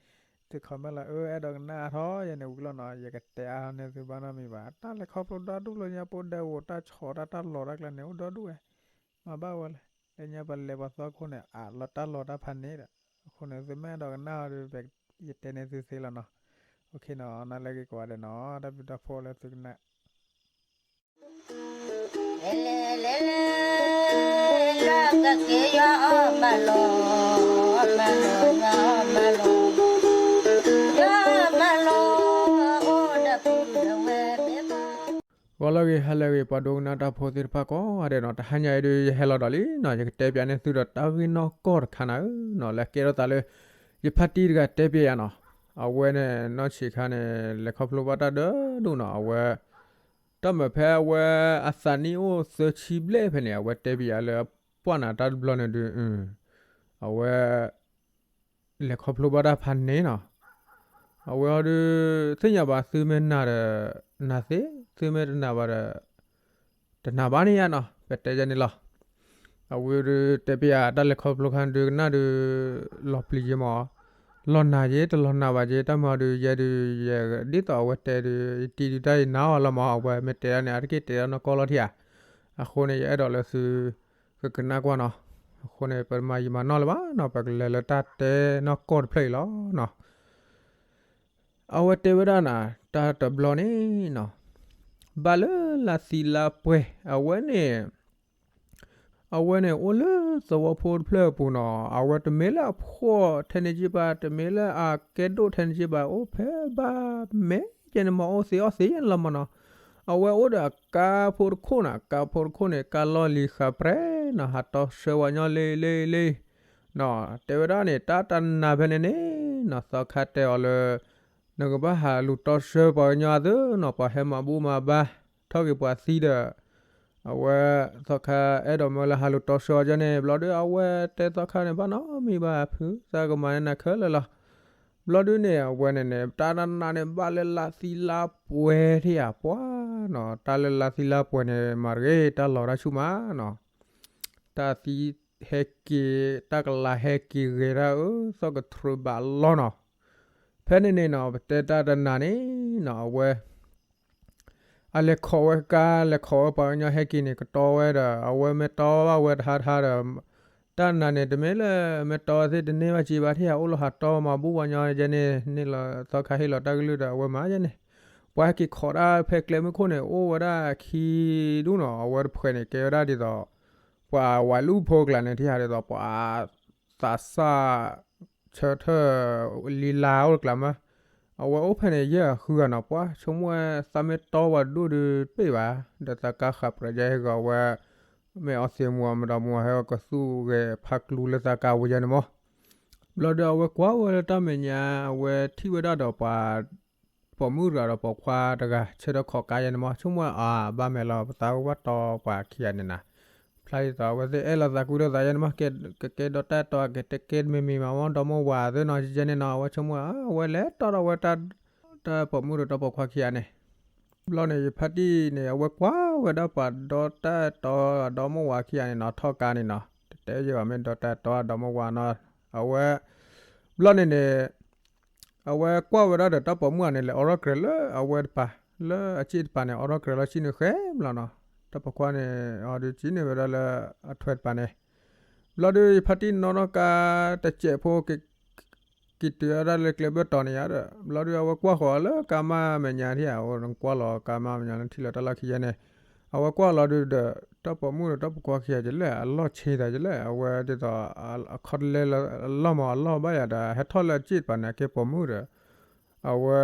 သု comment လီၤ အၢ အဲၣ်ဒိးကနၣ်အါထီၣ်ယဲန့ၣ်ဝံၤလီၤနီၤ ယကတဲအါထီၣ်န့ၢ်သုဘၣ်နီတမံၤဘၣ် တၢ်လဲၤခီဖျိဒီဒူၣ်လၢညါပအိၣ်ဒီးအိၣ် တၢ်ဆီၣ်တၢ်တၢ်လီၤတၢ်ကျဲန့ၣ် အိၣ်ဒီဒူၣ်ဝဲ မၤဘၣ်ဝဲလဲၣ်, လၢညါပလဲၤပှၤသီခိၣ်န့ၣ် အလီၤတၢ်လီၤတၢ်ဖးန့ၣ်ဒီး, အဃိန့ၣ် သုမ့ၢ်အဲၣ်ဒိးကနၣ်အီၤဒီး ယတဲန့ၢ်သုသ့လီၤနီၤ, နလၢဂ့ၤကိးဂၤဒဲးနီၤ တၢ်ဘျုးတၢ်ဖှိၣ်လၢသုကနၣ် ဂီၤလၢဂ့ၤ ဟါလၢဂ့ၤ ပှၤဒိကနၣ်တၢ်ဖိသ့ၣ်တဖၣ်ကိးဂၤဒဲးနီၤ, တဟါညါအံၤဒုး ယဟဲလီၤဒီးလံနီၤ, ယကတဲပၠးန့ၢ်သုဒီးတၢ်ဂ့ၢ်နီၢ်ကီၢ်တခါနၤဧၢနီၤ, လၢကဲထီၣ်သးလၢ ယဖါတံၢ်တဂၤတဲပၠးယၤနီၤ, အဝဲန့ၣ် နီၢ်ဆံးခါန့ၣ် လဲၤခီဖျိဘၣ်တၢ်ဒၢဒူၣ်နီၤ, အဝဲ တၢ်မၤဖဲအဝဲ အသးနံၣ်အိၣ်သၢဆံဘျဲၣ်ဖဲန့ၣ် အဝဲတဲပၠးယၤလၢ ပှၢ်နၤတၢ်တဘျီန့ၣ်ဒုး အဝဲ လဲၤခီဖျိဘၣ်တၢ်ဖးန့ၣ်နီၤ, အဝဲအီၤဒုး သ့ၣ်ညါဘၣ်သုမ့ၢ်နာ်ဒီး နာ်သ့, သုမ့ၢ်တနာ်ဘၣ်ဒီး တနာ်ဘၣ်န့ၣ်ယါနီၤ, ပတဲယဲန့ၣ်လီၤ. အဝဲဒုးတဲပၠးတၢ်လဲၤခီဖျိခါဒုးကနၣ်ဒုး လီၤပျံၤယဲမး, လီၤနာ်ယဲ တလီၤနာ်ဘၣ်ယဲ တၢ်မၤအီၤဒုး ယဲဒုး ယဲ ဒ်သိးအဝဲတဲဒုး ယတံၤဒုးတၢ်ယနာ်အီၤလီၤမး, အဝဲမ့ၢ်တဲဒၣ်န့ၣ် အါတက့ၢ်တဲဒၣ်နီၢ်ကီၢ်လီၤထံဧါ, အဃိန့ၣ် ယအဲၣ်ဒိးလၢသု ကကနၣ်ကွၢ်နီၤ, အဃိန့ၣ် ပတမၤယံာ်မၤနီၢ်လၢၤဘၣ်နီၤ, ပကလဲၤလၢတၢ်တဲနီၢ်ကီၢ်တဖျၢၣ်အံၤလီၤနီၤ. အဝဲတဲဝဲဒၣ်နၤ တၢ်တဘျီန့ၣ်နီၤ, ဘၣ်လၢလါသံလါပှဲၤ အဝဲန့ၣ် အဝဲန့ၣ် အိၣ်လၢသဝီဖိတဖျၢၣ်အပူၤနီၤ, အဝဲတမ့ၢ်လၢအဖှီၣ်ထဲန့ၣ်က့ဘၣ်, တမ့ၢ်လၢအကဲဒိၣ်ထဲန့ၣ်က့ဘၣ်, အိၣ်ဖဲဘၣ်မဲာ်ကဲန့ၣ်မး အိၣ်သ့အီၣ်သ့ယဲန့ၣ်လီၤမးနီၤ. အဝဲအိၣ်ဒီးအကါဖိတခိၣ်နီၤ, ကါဖိတခိၣ်န့ၣ် ကါလီၢ်လံၤဃးပြဲနီၤ, ဟးတီဆှၢဝဲညီလံလံလံ တဲဝဲဒၣ်န့ၣ် တၢ်တနာ်ဖဲန့ၣ်န့ၣ်နီၤ, သီခါတဲအီၤလၢ နကဘၣ်ဟးလူၤတီဆှၢပှၤကညီအသိးနီၤ, ပှၤဟဲမၤဘူၣ်မၤဘါ ထီၣ်က့ၤပှၤသံဒီး အဝဲ သီခါအဲၣ်ဒိးမၢလၢဟးလူၤတီဆှၢအီၤကန့ၣ် ဘျီဒုး အဝဲတဲသီခါန့ၣ် ဘၣ်နီတမံၤဘၣ် ဖုသးကမၤန့ၢ်နၤခဲလၢာ်လီၤ. ဘျီဒုးန့ၣ် အဝဲန့ၣ်န့ၣ် တၢ်တနာ်န့ၣ် ဘၣ်လၢလါသံလါပှဲၤထံၣ်ဧါ ပှၤနီၤ, တၢ်လၢလါသံလါပှဲၤန့ၣ် မၤတဂ့ၤ တၢ်လီၤတၢ်ဆူၣ်မးနီၤ, တၢ်သံဟဲက့ၤ တၢ်ကလၤဟဲက့ၤဂ့ၤတၢ်အၢ သီၣ်ကထြၢဘၣ်လီၤနီၤ. ဖဲန့ၣ်န့ၣ်နီၤ ပတဲတၢ်တနာ်န့ၣ်နီၤ အဝဲ အလဲၤခိးဝဲကါ လဲၤခိးဝဲပှၤကညီဟဲက့ၤန့ၣ် ကတီဝဲဒီး အဝဲမ့ၢ်တီဘၣ်ဝဲတဟါတဟါဒီး တၢ်နာ်န့ၣ် တမ့ၢ်လၢ မ့ၢ်တီသ့ၣ်တန့ၢ်ဘၣ်က့ဘၣ်ထံၣ်ဧါ အိၣ်လီၤဟးတီမၤဘူၣ်ပှၤကညီယဲန့ၣ် န့ၣ်လီၤ သီခါဟ့ၣ်လီၤတၢ်ကလုၢ်ဒီး အဝဲမၤယဲန့ၣ် ပှၤဟဲက့ၤခိးဒၣ်ဖဲကျဲမုၢ်ခိၣ်န့ၣ် အိၣ်ဝဲဒၣ်ခံဒူၣ်နီၤ, အဝဲတဖှဲးန့ၣ် ကဲဝဲဒၣ်ဒ်သိး ပှၤဝးလူၢ်ဖိကျါန့ၣ် ထံၣ်ဟးဒ်သိး ပှၤသးစၢ် ဆၢထၢၣ် လံလါအိၣ်တကျါမး, အဝဲအိၣ်ဖဲန့ၣ် ယဲၢ်အဃုဂၤနီၤ, ပှၤဆိကမိၣ်ဝဲသးမ့ၢ်တီပှၤဒိၣ်ဒုးတပ့ၢ်ဘၣ်, ဒီးသးကါဃးပြးယဲဟဲဂီၤဝဲ မ့ၢ်အီသံးမူအီၤ မ့ၢ်ဒီမူအီၤ ဟဲကသူၣ်ဂဲၤဖးကျူလၢသးကါဝဲယဲန့ၣ်မး. ဘျီဒီးအဝဲကွၢ်ဝဲလၢတၢ်မဲာ်ညါ အဝဲထံၣ်ဝဲဒၣ်ဒီးပှၤ ပိာ်မုၣ်တဂၤဒီးပိာ်ခွါတဂၤ ဆၢထၢၣ်ခိးကါယဲန့ၣ်မး, ဆိကမိၣ်အဘၣ်မဲာ်လီၤ ပသးဝဲတီပှၤခံဂၤန့ၣ်နၤ, ဖျါဒ်သိးအဝဲသ့ၣ်အဲၣ်လီၤသးကွံလၢသးယဲန့ၣ်မး, ကဲ ကကဲဒီးတၢ်အဲၣ်တီ ကတဲကဲတမံၤမံၤမးမး ဒီမါဝၤသ့ၣ်နီၤ ကဲန့ၣ်နီၤ, အဝဲဆိကမိၣ် အဝဲလဲၤတီဒီးဝဲ တၢ်ပိာ်မုၣ်ဒီးတၢ်ပိာ်ခွါခံဂၤန့ၣ် ဘျီန့ၣ် ယဖါတံၢ်န့ၣ် အဝဲကွၢ်ဝဲဒၣ်ပှၤဒီတၢ်အဲၣ်တီဒီမါဝၤခံဂၤန့ၣ်နီၤ, ထီၣ်ကါန့ၣ်နီၤ, တတဲယဲဘၣ် မ့ၢ်ဒီတၢ်အဲၣ်တီဒီမါဝၤနီၤ, အဝဲ ဘျီန့ၣ်န့ၣ် အဝဲကွၢ်ဝဲဒၣ်ဒီးတၢ်ပိာ်မုၣ်ဧါန့ၣ် လဲၤအိးထီၣ်ကြဲးလၢအဝဲတပၤ လၢအစ့ၣ်တပၤန့ၣ် အိးထီၣ်ကြဲးလီၤ စံၣ်နုာ်ဃဲဘျီနီၤ, တၢ်ပိာ်ခွါန့ၣ် အီၤဒုးစံၣ်နုာ်ဝဲဒၣ်လၢအထွဲတပၤန့ၣ်, ဘျီဒီး ယဖါတံၢ်နီၣ်ထီၣ်ကါတစဲးဖိ က့ၤတုၤဝဲဒၣ်လၢကျဲဘၢၣ်တီၤန့ၣ်ယါဒီး ဘျီဒီး အဝဲကွၢ်ဃီၤလၢကါမါမဲာ်ညါထံၣ်ဧါ, အဝဲကွၢ်လီၤကါမါမဲာ်ညါလၢထံၣ်လီၤတၢ်လီၢ်ခံယဲန့ၣ်, အဝဲကွၢ်လီၤဒုးဒီး တၢ်ပိာ်မုၣ်ဒီးတၢ်ပိာ်ခွါခံဂၤကလဲၣ် အလီၢ်ဆ့သးကလဲၣ်, အဝဲဒ်သိး အခီတလဲလၢအလီၢ်မး အလီၢ်ဘၣ်ယၤဒီး ဟဲထီၣ်လၢအစ့ၣ်တပၤန့ၣ် အကဲပိာ်မုၣ်ဒီး အဝဲ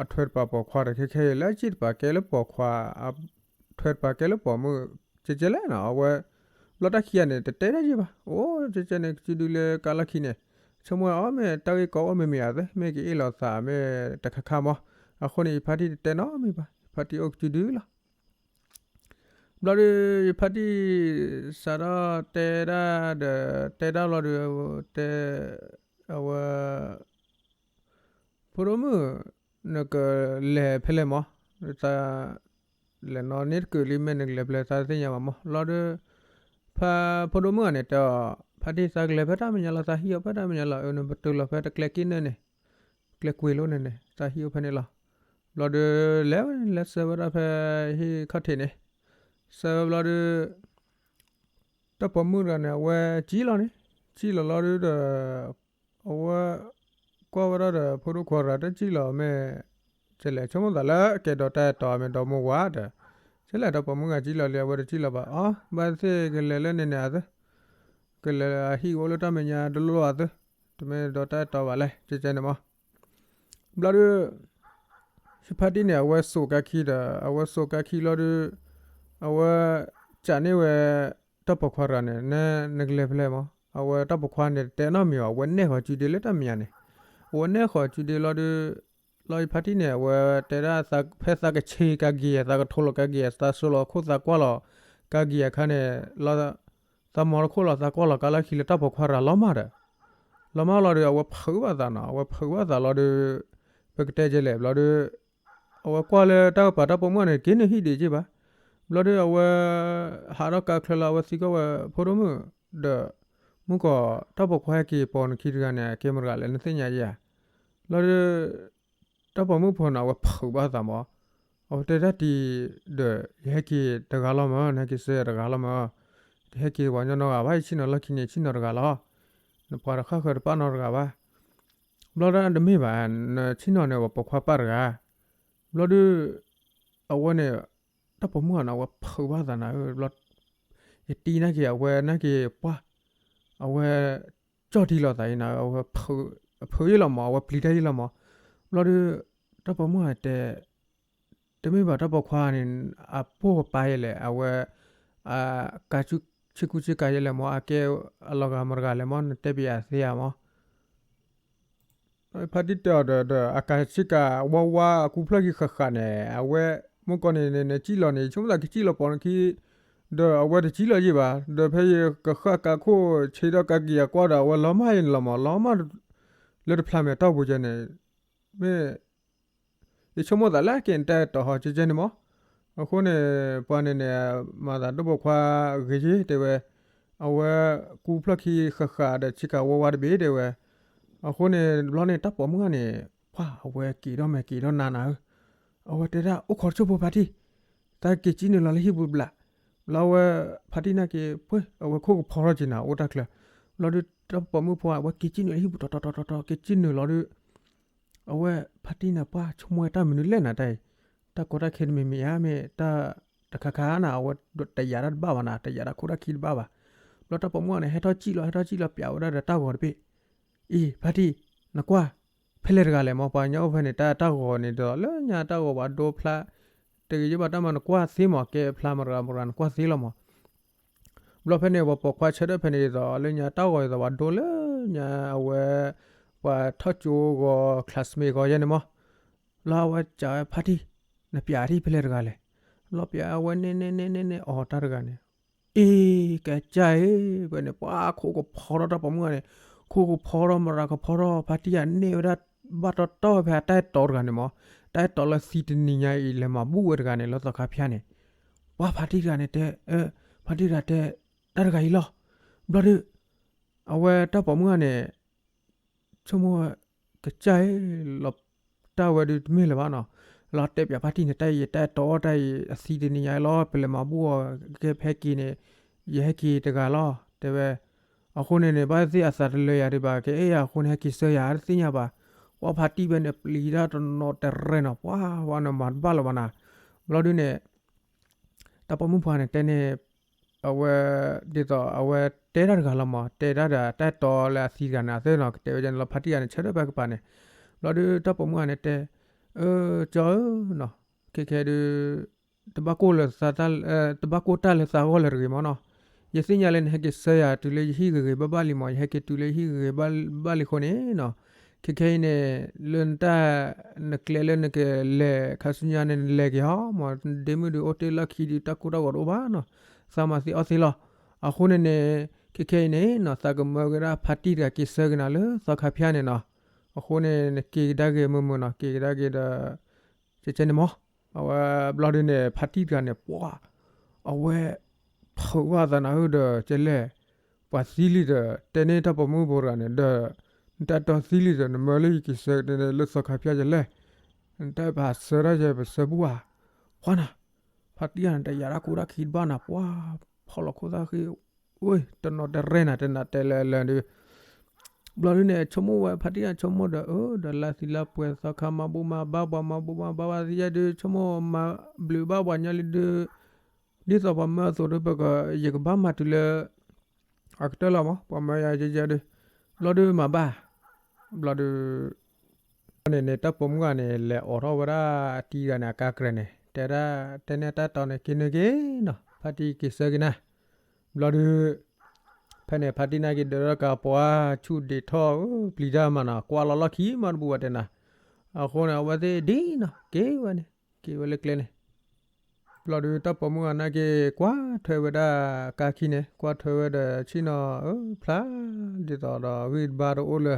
အထွဲတပၤပိာ်ခွါဒီး ခဲခဲအံၤလၢအစ့ၣ်တပၤကဲလၢပိာ်ခွါ အထွဲတပၤကဲလၢပိာ်မုၣ် ကဲကဲလဲၣ်နီၤ, အဝဲ ဘျီတၢ်ခံဂၤန့ၣ် တတဲတၢ်ယဲဘၣ်, အိၣ်ကဲကဲန့ၣ် ကစုဒုလၢကါလီၢ်ခံန့ၣ်, ဆိကမိၣ်အီၤ မ့ၢ်တၢ်ဂ့ၢ်ကီအိၣ်မ့ၢ်မ့ၢ်အသ့ မ့ၢ်ကအ့ၣ်လိာ်သးမ့ၢ်တခါခါမး, အဃိန့ၣ် ယဖါတံၢ်တတဲနီတမံၤဘၣ်, ယဖါတံၢ်အိၣ်ကစုဒုလီၤ. ဘျီဒီး ယဖါတံၢ် စးထီၣ်တဲဒၣ်ဒီး တဲဒၣ်ဘျီဒီး တဲ အဝဲ ဖိဒိၣ်မုၣ် နကလဲၤဖဲလဲၣ်မး, သး လဲၤနီၣ်န့ၢ်တကုာ်လံ မ့ၢ်နကလဲၤဖဲလဲၣ် သးတသ့ၣ်ညါဘၣ်မး, ဘျီဒီး ဖါ ဖိဒိၣ်မုၣ်ဂၤန့ၣ် တဲအီၤ ဖါတံၢ် သးကလဲၤဖဲတၢ်မဲာ်ညါလီၤ, သးဟံၣ်အီၤဖဲတၢ်မဲာ်ညါလီၤ, နပတုာ်လီၤဖဲတကျဲက့ၣ်နၢၣ်န့ၣ်, ကျဲကွ့လိန့ၣ်န့ၣ် သးဟံၣ်အီၤဖဲန့ၣ်လီၤ. ဘျီဒီး လဲၤဝဲန့ၣ် လဲၤဆှၢဝဲဒၣ်ဖဲဟံၣ်ခီၣ်ထံးန့ၣ်, ဆှၢဝဲဘျီဒီး တၢ်ပိာ်မုၣ်တဂၤန့ၣ် အဝဲစံၣ်လီၤန့ၣ်, စံၣ်လီၤလီၤဒုးဒီး အဝဲ ကွၢ်ဝဲဒၣ်ဒီး ဖိဒိၣ်ခွါတဂၤ တစံၣ်လီၤမ့ၢ် ကလဲၤ ဆိကမိၣ်သးလၢကဲဒီးတၢ်အဲၣ်တီမ့ၢ်ဒီမါဝၤဒီး ကလဲၤ တၢ်ပိာ်မုၣ်ဂၤစံၣ်လီၤလံ အဝဲတစံၣ်လီၤဘၣ်, အီ ဘၣ်သ့ၣ်ကလဲၤလၢန့ၣ်န့ၣ်အသး ကလဲၤအဟံၣ်အိၣ်လၢတၢ်မဲာ်ညါတလိၣ်အသး, တမ့ၢ်ဒီးတၢ်အဲၣ်တီဘၣ်လဲၣ် ကဲကဲန့ၣ်မး. ဘျီဒီး ယဖါတံၢ်န့ၣ် အဝဲစိာ်ကါခံဒီး အဝဲစိာ်ကါခံလီၤဒီး အဝဲ စံးန့ၢ်ဝဲ တၢ်ပိာ်ခွါတဂၤန့ၣ် န နကလဲၤဖဲလဲၣ်မး, အဝဲတၢ်ပိာ်ခွါန့ၣ် တတဲနီတမံၤဘၣ်, အဝဲနဲၣ်ဃီၤစုဒ့လၢတၢ်မဲာ်ညါန့ၣ်, အဝဲနဲၣ်ဃီၤစုဒ့လီၤဒီး လီၤယဖါတံၢ်န့ၣ် အဝဲတဲဒၣ် ဖဲသးကဆ့ကါက့ၤယၤ သးကထိလီၤကါက့ၤယၤ သးစိလီၤခိၣ်သးကွၢ်လီၤကါက့ၤယၤအခါန့ၣ် လီၤ သးမီတခိၣ်လီၤ သးကွၢ်လီၤကါလၢခံလၢတၢ်ပိာ်ခွါတဂၤလီၤမၢ်ဒီး လီၤမၢ်လီၤဒီး အဝဲဖုးဘၣ်သးနီၤ, အဝဲဖုးဘၣ်သးလီၤဒီး ပကတဲကလဲၣ် ဘျီဒီး အဝဲကွၢ်လၢတၢ်ကပၤတၢ်ပိာ်မုၣ်န့ၣ် က့ၤနုာ်ဟံၣ်ဒံးက့ဘၣ်. ဘျီဒီးအဝဲ ဟးထီၣ်ကါချၢလီၤ အဝဲသံကွၢ်ဝဲ ဖိဒိၣ်မုၣ် ဒီး မုၢ်ကီး တၢ်ပိာ်ခွါဟဲက့ၤပိာ်နခံတဂၤန့ၣ် အကဲမတၤတဂၤလဲၣ် နသ့ၣ်ညါဧါ. ဘျီဒီး တၢ်ပိာ်မုၣ်ဖိန့ၣ် အဝဲဖုးဘၣ်သးမး, အဝဲတဲတၢ်တံၤဒီး ယဟဲက့ၤတဂၤလီၤမၢ်, နဟဲက့ၤစၢၤယၤတဂၤလီၤမၢ်, တဟဲက့ၤပှၤကညီနီတဂၤဘၣ်, ယဆ့ၣ်နီၤလီၢ်ခံန့ၣ် ဆ့ၣ်နီၤတဂၤလီၤ. နပှၤတဃၣ်ဃၢၤတပာ်နီတဂၤဘၣ်. ဘျီဒီးတမ့ၢ်ဘၣ်, နဆ့ၣ်နီၤန့ၣ် ပှၤပိာ်ခွါပာ်တဂၤ. ဘျီဒီး အဝဲန့ၣ် တၢ်ပိာ်မုၣ်ဂၤန့ၣ် အဝဲဖုးဘၣ်သးနၤဧၢ, ဘျီ ယတံၤနာ်က့ၤ အဝဲနာ်က့ၤပှၢ်, အဝဲ ကၠီၣ်တံၢ်လိာ်သးအံၤနၤဧၢ, အဝဲ အဖုးယ့ၢ်လီၤမး, အဝဲပျံၤတၢ်ယ့ၢ်လီၤမး. ဘျီဒီး တၢ်ပိာ်မုၣ်ဂၤတဲ တမ့ၢ်ဘၣ် တၢ်ပိာ်ခွါန့ၣ် အပိၢ်ပာ်ယဲလဲၣ်, အဝဲ အကါဆ့ကူဆ့ကၤယဲလဲၣ်မး, အကဲအလီၤဂာ်မတဂၤလဲၣ်မး, နတဲပယၤသ့ဧါမး. ဖါတံၢ်တဲအီၤဒီး ဒီးအကါဆ့ကၤဝါဝါ အကူဖျၢၣ်ခံဃၣ်ဃၣ်န့ၣ် အဝဲ မုၢ်ကီၢ်န့ၣ် နစံၣ်လီၤန့ၣ် ယဆိကမိၣ်သးကစံၣ်လီၤပိာ်နခံ, ဒီးအဝဲတစံၣ်လီၤယ့ၢ်ဘၣ်, ဒီးဖဲယကဃၣ်ကါခိၣ် ဆ့ထီၣ်ကါက့ၤယၤကွၢ်ဒီး အဝဲလီၤမၢ်ယဲန့ၣ်လီၤမး, လီၤမၢ် လၢတဖျါမဲာ်တီၢ်ပူၤယဲန့ၣ် မ့ၢ် ယဆိကမိၣ်သးလၢက့ၤနတၢ်အဲၣ်တီဟီ ကဲကဲန့ၣ်မး. အဃိန့ၣ် ပှၤန့ၣ်န့ၣ် မၤသးဒိၣ်ပိာ်ခွါဂ့ၤယ့ၢ်တဲဝဲ, အဝဲကူဖျၢၣ်ခံဃၣ်ဃၣ်ဒီး ဆ့ကၤဝါဝါတဘ့ၣ်တဲဝဲ. အဃိန့ၣ် တဘျီန့ၣ် တၢ်ပိာ်မုၣ်ဂၤန့ၣ် ပှၤအဝဲက့ၤဒီးမဲာ်က့ၤဒီးနါနၤဧၢ, အဝဲတဲဒၣ် အိၣ်ခိးတစိၢ်ဖိဖါတံၢ်, သးက့ၤစံၣ်နုာ်လီၤလၢဟံၣ်ပူၤတဘျီ. ဘျီဝဲ ဖါတံၢ်နာ်က့ၤ ပှ့ၤ အဝဲခိၣ်ကဖီထီၣ်က့ၤနၤ အိၣ်တၢ်ချၢ. ဘျီဒီး တၢ်ပိာ်မုၣ်ဖိ အဝဲက့ၤစံၣ်နုာ်လၢဟံၣ်ပူၤတီတီတီတီ က့ၤစံၣ်နုာ်လီၤဒီး အဝဲဖါတံၢ်န့ၣ် ပှၤဆိကမိၣ်ဝဲတၢ်မနုၤလဲၣ်နၤတၢ်အံၤ, တၢ်ကီတၢ်ခဲတမံၤမံၤဧါ မ့ၢ်တၢ်တခါခါနၤ အဝဲတယာ်တၢ်တဘၣ်ဘၣ်နၤ တယာ်တၢ်ခိၣ်တၢ်ခံတဘၣ်ဘၣ်. ဘျီတၢ်ပိာ်မုၣ်အီၤန့ၣ် ဟဲထီၣ်စံၣ်လီၤ ဟဲထီၣ်စံၣ်လီၤ ပျးဝဲဒၣ်ဒီးတၢ်ဂီၤတဘ့ၣ်, အံၤ ဖါတံၢ် နကွၢ် ဖဲလဲၣ်တဂၤလဲၣ်မး ပှၤကညီအိၣ်ဖဲန့ၣ် တၢ်တၢ်ဂီၤန့ၣ်ဒီး လၢညါတၢ်ဂီၤပှၤဒိဖျါ တဂ့ၤယဘၣ်တၢ်မၤနကွၢ်သ့မး ကဲဖျါမတၤဂၤမတၤဂၤနကွၢ်သ့လီၤမး. ဘျီဖဲန့ၣ် ပှၤပိာ်ခွါဆၢထၢၣ်ဖဲန့ၣ်ဒ်သိး လၢညါတၢ်ဂီၤဒ်သိး ပှၤဒိလၢညါအဝဲ ပှၤထီၣ်ကၠိဂီၤ classmate ဂီၤယဲန့ၣ်မး. လီၤအဝဲစံးဝဲ ဖါတံၢ် နပျးထံၣ်ဖဲလဲၣ်တဂၤလဲၣ်. ဘျီပျးအဝဲန့ၣ်န့ၣ်န့ၣ်န့ၣ်န့ၣ် အီၤတၢ်တဂၤန့ၣ် အ့ ကစၢ်ဧၢ, ဖဲန့ၣ် ပှၤခိၣ်ကဖီထီၣ်တၢ်ပိာ်မုၣ်ဂၤန့ၣ်, ခိၣ်ကဖီထီၣ်မတၤကဖီထီၣ် ဖါတံၢ်ဂၤန့ၢ်ဝဲဒၣ် ဘၣ်တီတီဖဲအတၢ်အဲၣ်တီတဂၤန့ၣ်မး, တၢ်အဲၣ်တီလၢသံတနံၤညါအံၤ လဲၤမၤဘူၣ်ဝဲတဂၤန့ၣ် လၢသီခါဖၠၣ်န့ၣ်, ပှၤဖါတံၢ်တဂၤန့ၣ်တဲ, ဖါတံၢ်တဂၤတဲ, တၢ်တဂၤအံၤလီၤ. ဘျီဒုး အဝဲတၢ်ပိာ်မုၣ်ဂၤန့ၣ် ဆိကမိၣ်ဝဲ ကစၢ်ဧၢ, လီၤတၢ်ဝဲဒုးတမ့ၢ်လၢၤဘၣ်နီၤ, လီၤတဲပၠးဖါတံၢ်န့ၣ် တၢ်အံၤ တၢ်အဲၣ်တီအီၣ်တၢ်အံၤ အသံတနံၤညါအံၤလီၤ, ပလဲၤမၤဘူၣ်အီၤ ကဲဖဲဟဲက့ၤန့ၣ်, ယဟဲက့ၤတဂၤလီၤ တဲဝဲ. အဃိန့ၣ်န့ၣ် ဘၣ်သ့ၣ်အသးတလၢယၤဒံးဘၣ် ကအဲၣ်ယၤအဃိန့ၣ် ဟဲက့ၤဆှၢယၤတသ့ၣ်ညါဘၣ်. ပှၤဖါတံၢ်ဖဲန့ၣ် ပျံၤတၢ်တနီၤတရဲနီၤ, ပှၤဝဲန့ၣ်မၤတဘၣ်လၢၤဘၣ်နၤ. ဘျီဒုးန့ၣ် တၢ်ပိာ်မုၣ်ပှၤန့ၣ်တဲန့ၣ် အဝဲ ဒ်သိးအဝဲတဲတၢ်တဂၤလီၤမး, တဲတၢ်ဒီးတၢ်အဲၣ်တီလၢအသံတဂၤန့ၣ် အသ့ၣ်နီၤ ကတဲဝဲဒ်န့ၣ်လီၤ, ဖါတံၢ်ဂၤန့ၣ် ဆၢထၢၣ်ဖဲကပၤန့ၣ်. ဘျီဒုးတၢ်ပိာ်မုၣ်ဂၤန့ၣ်တဲ, အၢ ကၠီဧၢနီၤ, ခဲခဲဒုး တဘၣ်ကိၢ်လၢ တဘၣ်ကိၢ်တၢ်လၢသးဂီၢ်လၢၤတဂ့ၤမးနီၤ. ယသ့ၣ်ညါလၢနဟဲက့ၤဆှၢယၤတုၤလၢယဟံၣ်ဂ့ၤဂ့ၤဘၣ်ဘၣ်လံမး, ယဟဲက့ၤတုၤလၢယဟံၣ်ဂ့ၤဂ့ၤဘၣ်လံအဃိန့ၣ်နီၤ, ခဲခဲအံၤန့ၣ် လၢနတၢ် နကျဲလၢနကလဲၤခါဆူညါန့ၣ် နလဲၤက့ၤဟီမး, ဒ့မုၣ်ဒုးအိၣ်တ့ၢ်လီၢ်ခံဒုး တၢ်ကိၢ်တၢ်ဂီၤတအိၣ်ဘၣ်နီၤ, သးမၤသ့အီၣ်သ့လီၤ. အဃိန့ၣ်န့ၣ် ခဲခဲအံၤန့ၣ်နီၤ သးကမၢဝဲဒၣ်ဖါတံၢ်တဂၤက့ၤဆှၢက့ၤနၤလၢသီခါဖၠၣ်န့ၣ်နီၤ. အဃိန့ၣ် နက့ၤကဒါက့ၤမုာ်မုာ်နီၤ, က့ၤကဒါက့ၤဒီး ကဲကဲန့ၣ်မး. အဝဲဘျီဒုးန့ၣ် ဖါတံၢ်တဂၤန့ၣ် ပှၤ အဝဲ ဖုးဝဲအသးနၤဧၢဒီး ကဲလဲၣ် ပှၤသံလံဒီး တဲန့ၢ်တၢ်ပိာ်မုၣ်ဖိတဂၤန့ၣ်ဒီး နတၢ်အဲၣ်တီသံလံဒီး နမၢလၢယက့ၤဆှၢက့ၤလၢသီခါဖၠၣ်ယလဲၣ်, နတၢ်အဲၣ်ပဆှၢတၢ်ယဲ ပဆှၢဘူၣ်ဧါ. ပှၤနီၤ ဖါတံၢ်ဂၤန့ၣ် တယာ်တၢ်ခိၣ်တၢ်ခံတဘၣ်နၤ, ပှၤ ဖီၣ်လီၤခိၣ်သၣ်ဃံ, အိ တနီၤတရဲနၤ တနၤတဲလၢလၢဒုး ဘျီဒုးန့ၣ် ဆိကမိၣ်ဝဲ ဖါတံၢ်ဂၤဆိကမိၣ်ဒီး အၢ ဒီးလၢသံလၢပှဲၤသီခါ မၤဘူၣ်မၤဘါပှၤ မၤဘူၣ်မၤဘါဘၣ်သ့ယဲဒုး ဆိကမိၣ်မၤဘျုးဘၣ်ပှၤညီလံဒုး ဒ်သိးပှၤမၢအသိးဒုး ပက ယကဘၣ်မၤတုၤလၢ အကတၢၢ်လီၤမး ပှၤမၢယၤယဲယဲဒုး ဘျီဒုးမၤဘၣ် ဘျီဒုး န့ၣ်န့ၣ် တၢ်ပိာ်မုၣ်ဂၤန့ၣ် လဲၤအိးထီၣ်ဝဲဒၣ်အတံၤဂၤန့ၣ် အကါကြဲၤန့ၣ် တဲဒၣ် တဲန့ၢ်တၢ်အဲၣ်တီန့ၣ် က့ၤနုာ်က့ၤနီၤ ဖါတံၢ်က့ၤဆှၢက့ၤနၤ ဘျီဒုး ဖဲန့ၣ် ဖါတံၢ်န့ၣ်က့ၤဒၢထီၣ်ကါပှၤ ဆူၣ်ဒံးထီၣ် ပျံၤတၢ်မးနီၤ ကွၢ်လီၤလီၢ်ခံမးတဘူၣ်ဘၣ်တဲနၤ အဃိန့ၣ် အဝဲသ့ၣ်ဒ်နီၤ က့ၤဝဲန့ၣ် က့ၤဝဲလၢကျဲန့ၣ် ဘျီဒုးတၢ်ပိာ်မုၣ်ဂၤန့ၣ်က့ၤ ကွၢ်ထွဲဝဲဒၣ်ကါခံန့ၣ် ကွၢ်ထွဲဝဲဒီး ဆ့ၣ်နီၤ အၢ ဖျါ ဒ်သိးဒီးဂံၢ်တဘါတအိၣ်လၢ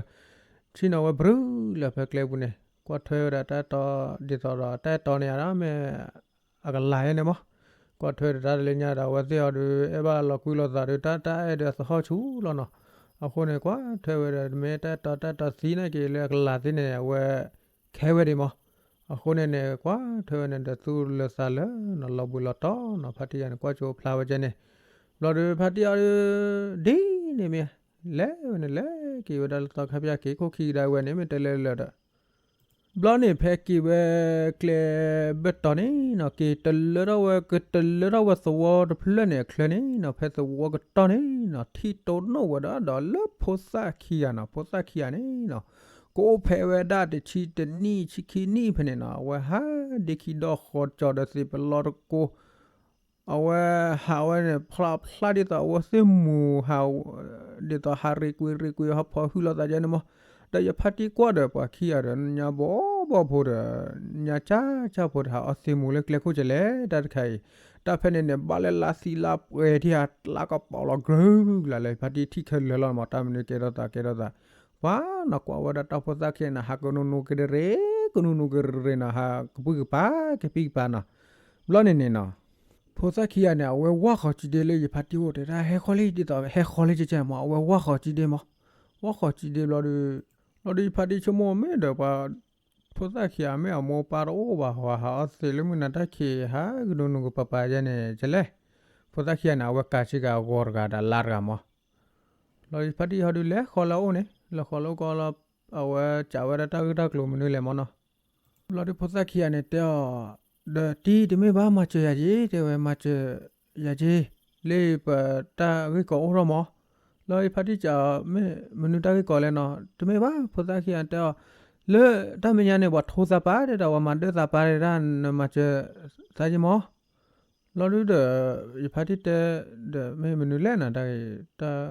ဆ့ၣ်နီၤဝဲဘြူၤလၢဖဲကျဲပူၤန့ၣ် ကွၢ်ထွဲဝဲဒၣ်တၢ်အဲၣ်တီ ဒ်သိးဒီးတၢ်အဲၣ်တီန့ၣ် အမ့ၢ် အကလၤယဲန့ၣ်မး ကွၢ်ထွဲဒီးတၢ်တလၢညါဒီး အဝဲသ့ၣ်အီၤဒုး အဲၣ်ဘၣ်လီၤကွံလိာ်သးဒုး တၢ်တၢ်အဲၣ်ဒုးသဟီၣ်ဆူၣ်လီၤနီၤ အဃိန့ၣ် ကွၢ်ထွဲဝဲဒီး မ့ၢ်တၢ်အဲၣ်တီ တၢ်အဲၣ်တီသံန့ၣ်က့ၤလၢအကလၤသ့န့ၣ် အဝဲ ခဲဝဲဒၣ်မး အဃိန့ၣ်န့ၣ် ကွၢ်ထွဲဝဲန့ၣ်ဒီးသူၣ်လၢသးလၢနီၤ လီၤဘှံးလီၤတီၤနီၤ ဖါတံၢ်ဂၤန့ၣ် ကွၢ်ကၠိဖျါဝဲကဲန့ၣ် ဘျီဒုးဖါတံၢ်အီၤဒုး ဒ်န့ၣ်မ့ၢ် လဲၤဝဲန့ၣ် လဲၤက့ၤဝဲဒၣ်လၢသီခါဖၠၣ် က့ၤခိၣ်ခံကဒါဝဲန့ၣ် မ့ၢ်တဲလၢလၢဒီး ဘျီန့ၣ် ဖဲက့ၤဝဲကျဲဘၢၣ်တီၤန့ၣ်နီၤ က့ၤတလၢထီၣ်ဝဲ ကတလၢထီၣ်ဝဲသဝီတဖျၢၣ်န့ၣ် အချၢန့ၣ်နီၤ ဖဲသဝီကတီၢ်န့ၣ်နီၤ ထံၣ်တိၢ်နီၣ်ဝဲဒၣ်ဒီးလၢဖိသၣ်ခံဂၤနီၤ ဖိသၣ်ခံဂၤန့ၣ်နီၤ ကအိၣ်ဖဲဝဲဒၣ်တဆံတနံၣ် ဆံခံနံၣ်ဖဲန့ၣ်နီၤ အဝဲဟးဒ့ခံဒီးဃီကၠီဒီးသ့ၣ်ပလီတကိး အဝဲဟးဝဲန့ၣ် ဖျါဖျါဒ်သိးအဝဲသ့ၣ်မူၤဟး ဒ်သိးဟးရ့ကွံာ်ရ့ကွံာ် ဟးဖီၣ်ဟုလိာ်သးယဲန့ၣ်မး ဒီးယဖါတံၢ်ကွၢ်ဒီးပှၤခံဂၤဒီး ညါဘီဘီဖိဒီး ညါကၢ်ကၢ်ဖိဒီး ဟးအီၣ်သ့ၣ်မူၤလၢကျဲခိၣ်ကလဲၣ် တၢ်တခါအံၤ တၢ်ဖဲန့ၣ်န့ၣ် ဘၣ်လၢလါသံလါပှဲၤထံၣ် ဟးလါကပီၤလီၤ ကြၢးလၢ်လၢ် ယဖါတံၢ်ထံၣ်ခဲလၢာ်လီၤမး တၢ်မနုၤကဲထီၣ်သးကဲထီၣ်သး ပှၤနီၤ ကွၢ်ဝဲဒၣ်တၢ်ဖိသၣ်ခံဂၤန့ၣ် ဟးကနူၤနူၤကရ့ရ့ ကနူၤနူၤကရ့ရ့နီၤ ဟးကပုၢ်ကပၤ ကပံၢ်ကပၤနီၤ ဘျီန့ၣ်န့ၣ်နီၤ ဖိသၣ်ခံဂၤန့ၣ် အဝဲဝၢ်ဃီၤကံဒ့လၢယဖါတံၢ်အိၣ် တဲဒၣ်ဟဲဃီလံ ဒ်သိးဟဲဃီလံကဲကဲမး အဝဲဝၢ်ဃီၤကံဒ့မး ဝၢ်ဃီၤကံဒ့ဘျီဒီး ဘျီဒီးယဖါတံၢ်ဆိကမိၣ်မ့ၢ်ဒီးပှၤ ဖိသၣ်ခံဂၤမ့ၢ်အမိၢ်ပၢ်တအိၣ်ဘၣ် ဟးအီၣ်သ့ၣ်လၢမုၢ်နၤတၢ်ခံး ဟးကနူၤနူၤကပၤပၤယဲန့ၣ် ကလဲၣ် ဖိသၣ်ခံဂၤန့ၣ် အဝဲကးဆ့ကၤအဂီၤတဂၤဒီးလါတဂၤမး ဘျီဒီးယဖါတံၢ်ဟီဒုးလဲၤဃီၤလၢအအိၣ်န့ၣ် လဲၤဃီၤလၢအအိၣ်ကီးလီၤ အဝဲစံးဝဲဒၣ်တၢ်ဂ့ၢ်တၢ်ကျိၤမနုၤလဲၣ်မးနီၤ ဘျီဒီးဖိသၣ်ခံဂၤန့ၣ်တဲအီၤ ဒီးတံၤတမ့ၢ်ဘၣ်မၤစၢၤယၤက့ၤ တဲဝဲမၤစၢၤယၤက့ၤ, လၢပတၢ်ဂ့ၢ်ကီအိၣ်ထီၣ်မး, လီၤယဖါတံၢ်စံး မ့ၢ်မနုၤတၢ်ဂ့ၢ်ကီလဲၣ်နီၤ, တမ့ၢ်ဘၣ်ဖိသၣ်ခံဂၤတဲအီၤ, လၢတၢ်မဲာ်ညါန့ၣ် ပှၤထိသးပာ်တဲဒၣ် ပှၤမၤဒၢသးပာ်တဲဒၣ် နမၤစၢၤသးက့ၤမး, ဘျီဒုဒီး ယဖါတံၢ်တဲ ဒီးမ့ၢ်မနုၤလဲၣ်နီၤ တၢ်ဂ့ၢ်တၢ်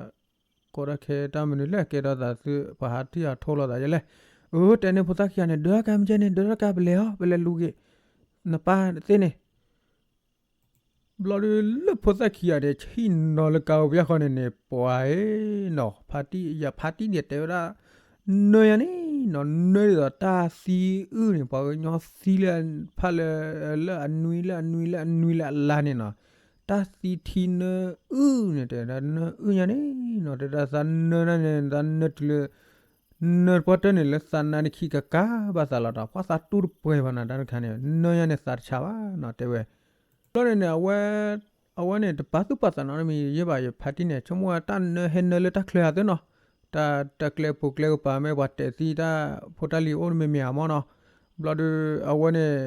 ကီတၢ်ခဲတၢ်မနုၤလဲၣ် ကဲထီၣ်သးသု ပှၤဟးထံၣ်ဟးထိလီၤသးယဲလဲၣ်, အၢ တဲန့ၢ်ဖိသၣ်ခံဂၤန့ၣ် ဒၢတၢ်ကါမ့ၢ်ကဲန့ၣ် ဒၢတၢ်ကါပလဲၤအီၤ ပလဲၤလူၤက့ၤ နပၢ်သ့ၣ်န့ၣ် ဘျီဒုလၢဖိသၣ်ခံဂၤန့ၣ် ဆံၣ်နီၤလၢကါပူၤဘၣ်ဃီန့ၣ်န့ၣ် ပှၤဧၢနီၤ ဖါတံၢ် ယဖါတံၢ်န့ၣ်တဲဝဲဒၣ် နၢယၤန့ၣ်နီၤ နၢဒ်သိးတၢ်သံအုၣ်န့ၣ် ပှၤကညီသံလၢဖးလၢ လၢအနွံ လၢအနွံ လၢအနွံလၢအလါန့ၣ်နီၤ, တၢ်သံထံနၢအုၣ်န့ၣ် တဲဝဲဒၣ်နၢအုၣ်ညါန့ၣ်နီၤ တဲဒၣ်သးနၢန့ၣ် သးနၢတုၤလၢ နၢတပှၢ်တၢၢ်န့ၣ် လၢသးနါန့ၣ်ခံကကါဘၣ်သးလီၤဒီး ပှၤသးတူၢ်တပှဲၤဘၣ်နၤတၢ်တခါန့ၣ် နၢညါန့ၣ်သးတဆါဘၣ်နီၤ တဲဝဲ, ဘျီန့ၣ်န့ၣ် အဝဲ အဝဲန့ၣ်တပာ်သူၣ်ပာ်သးနီတမံၤ ယဲဘၣ်ယဖါတံၢ်န့ၣ် ဆိကမိၣ်ဝဲတၢ်နၢဟဲနၢလၢတၢ်ချၢအသိးနီၤ, တၢ်တၢ်ကျဲပူၤကျဲကပၤမ့ၢ်ပှၤတဲာ်သံတၢ်ဖိတၢ်လံၤအိၣ်တမံၤမံၤဧါမ့ၢ်နီၤ, ဘျီဒု အဝဲန့ၣ်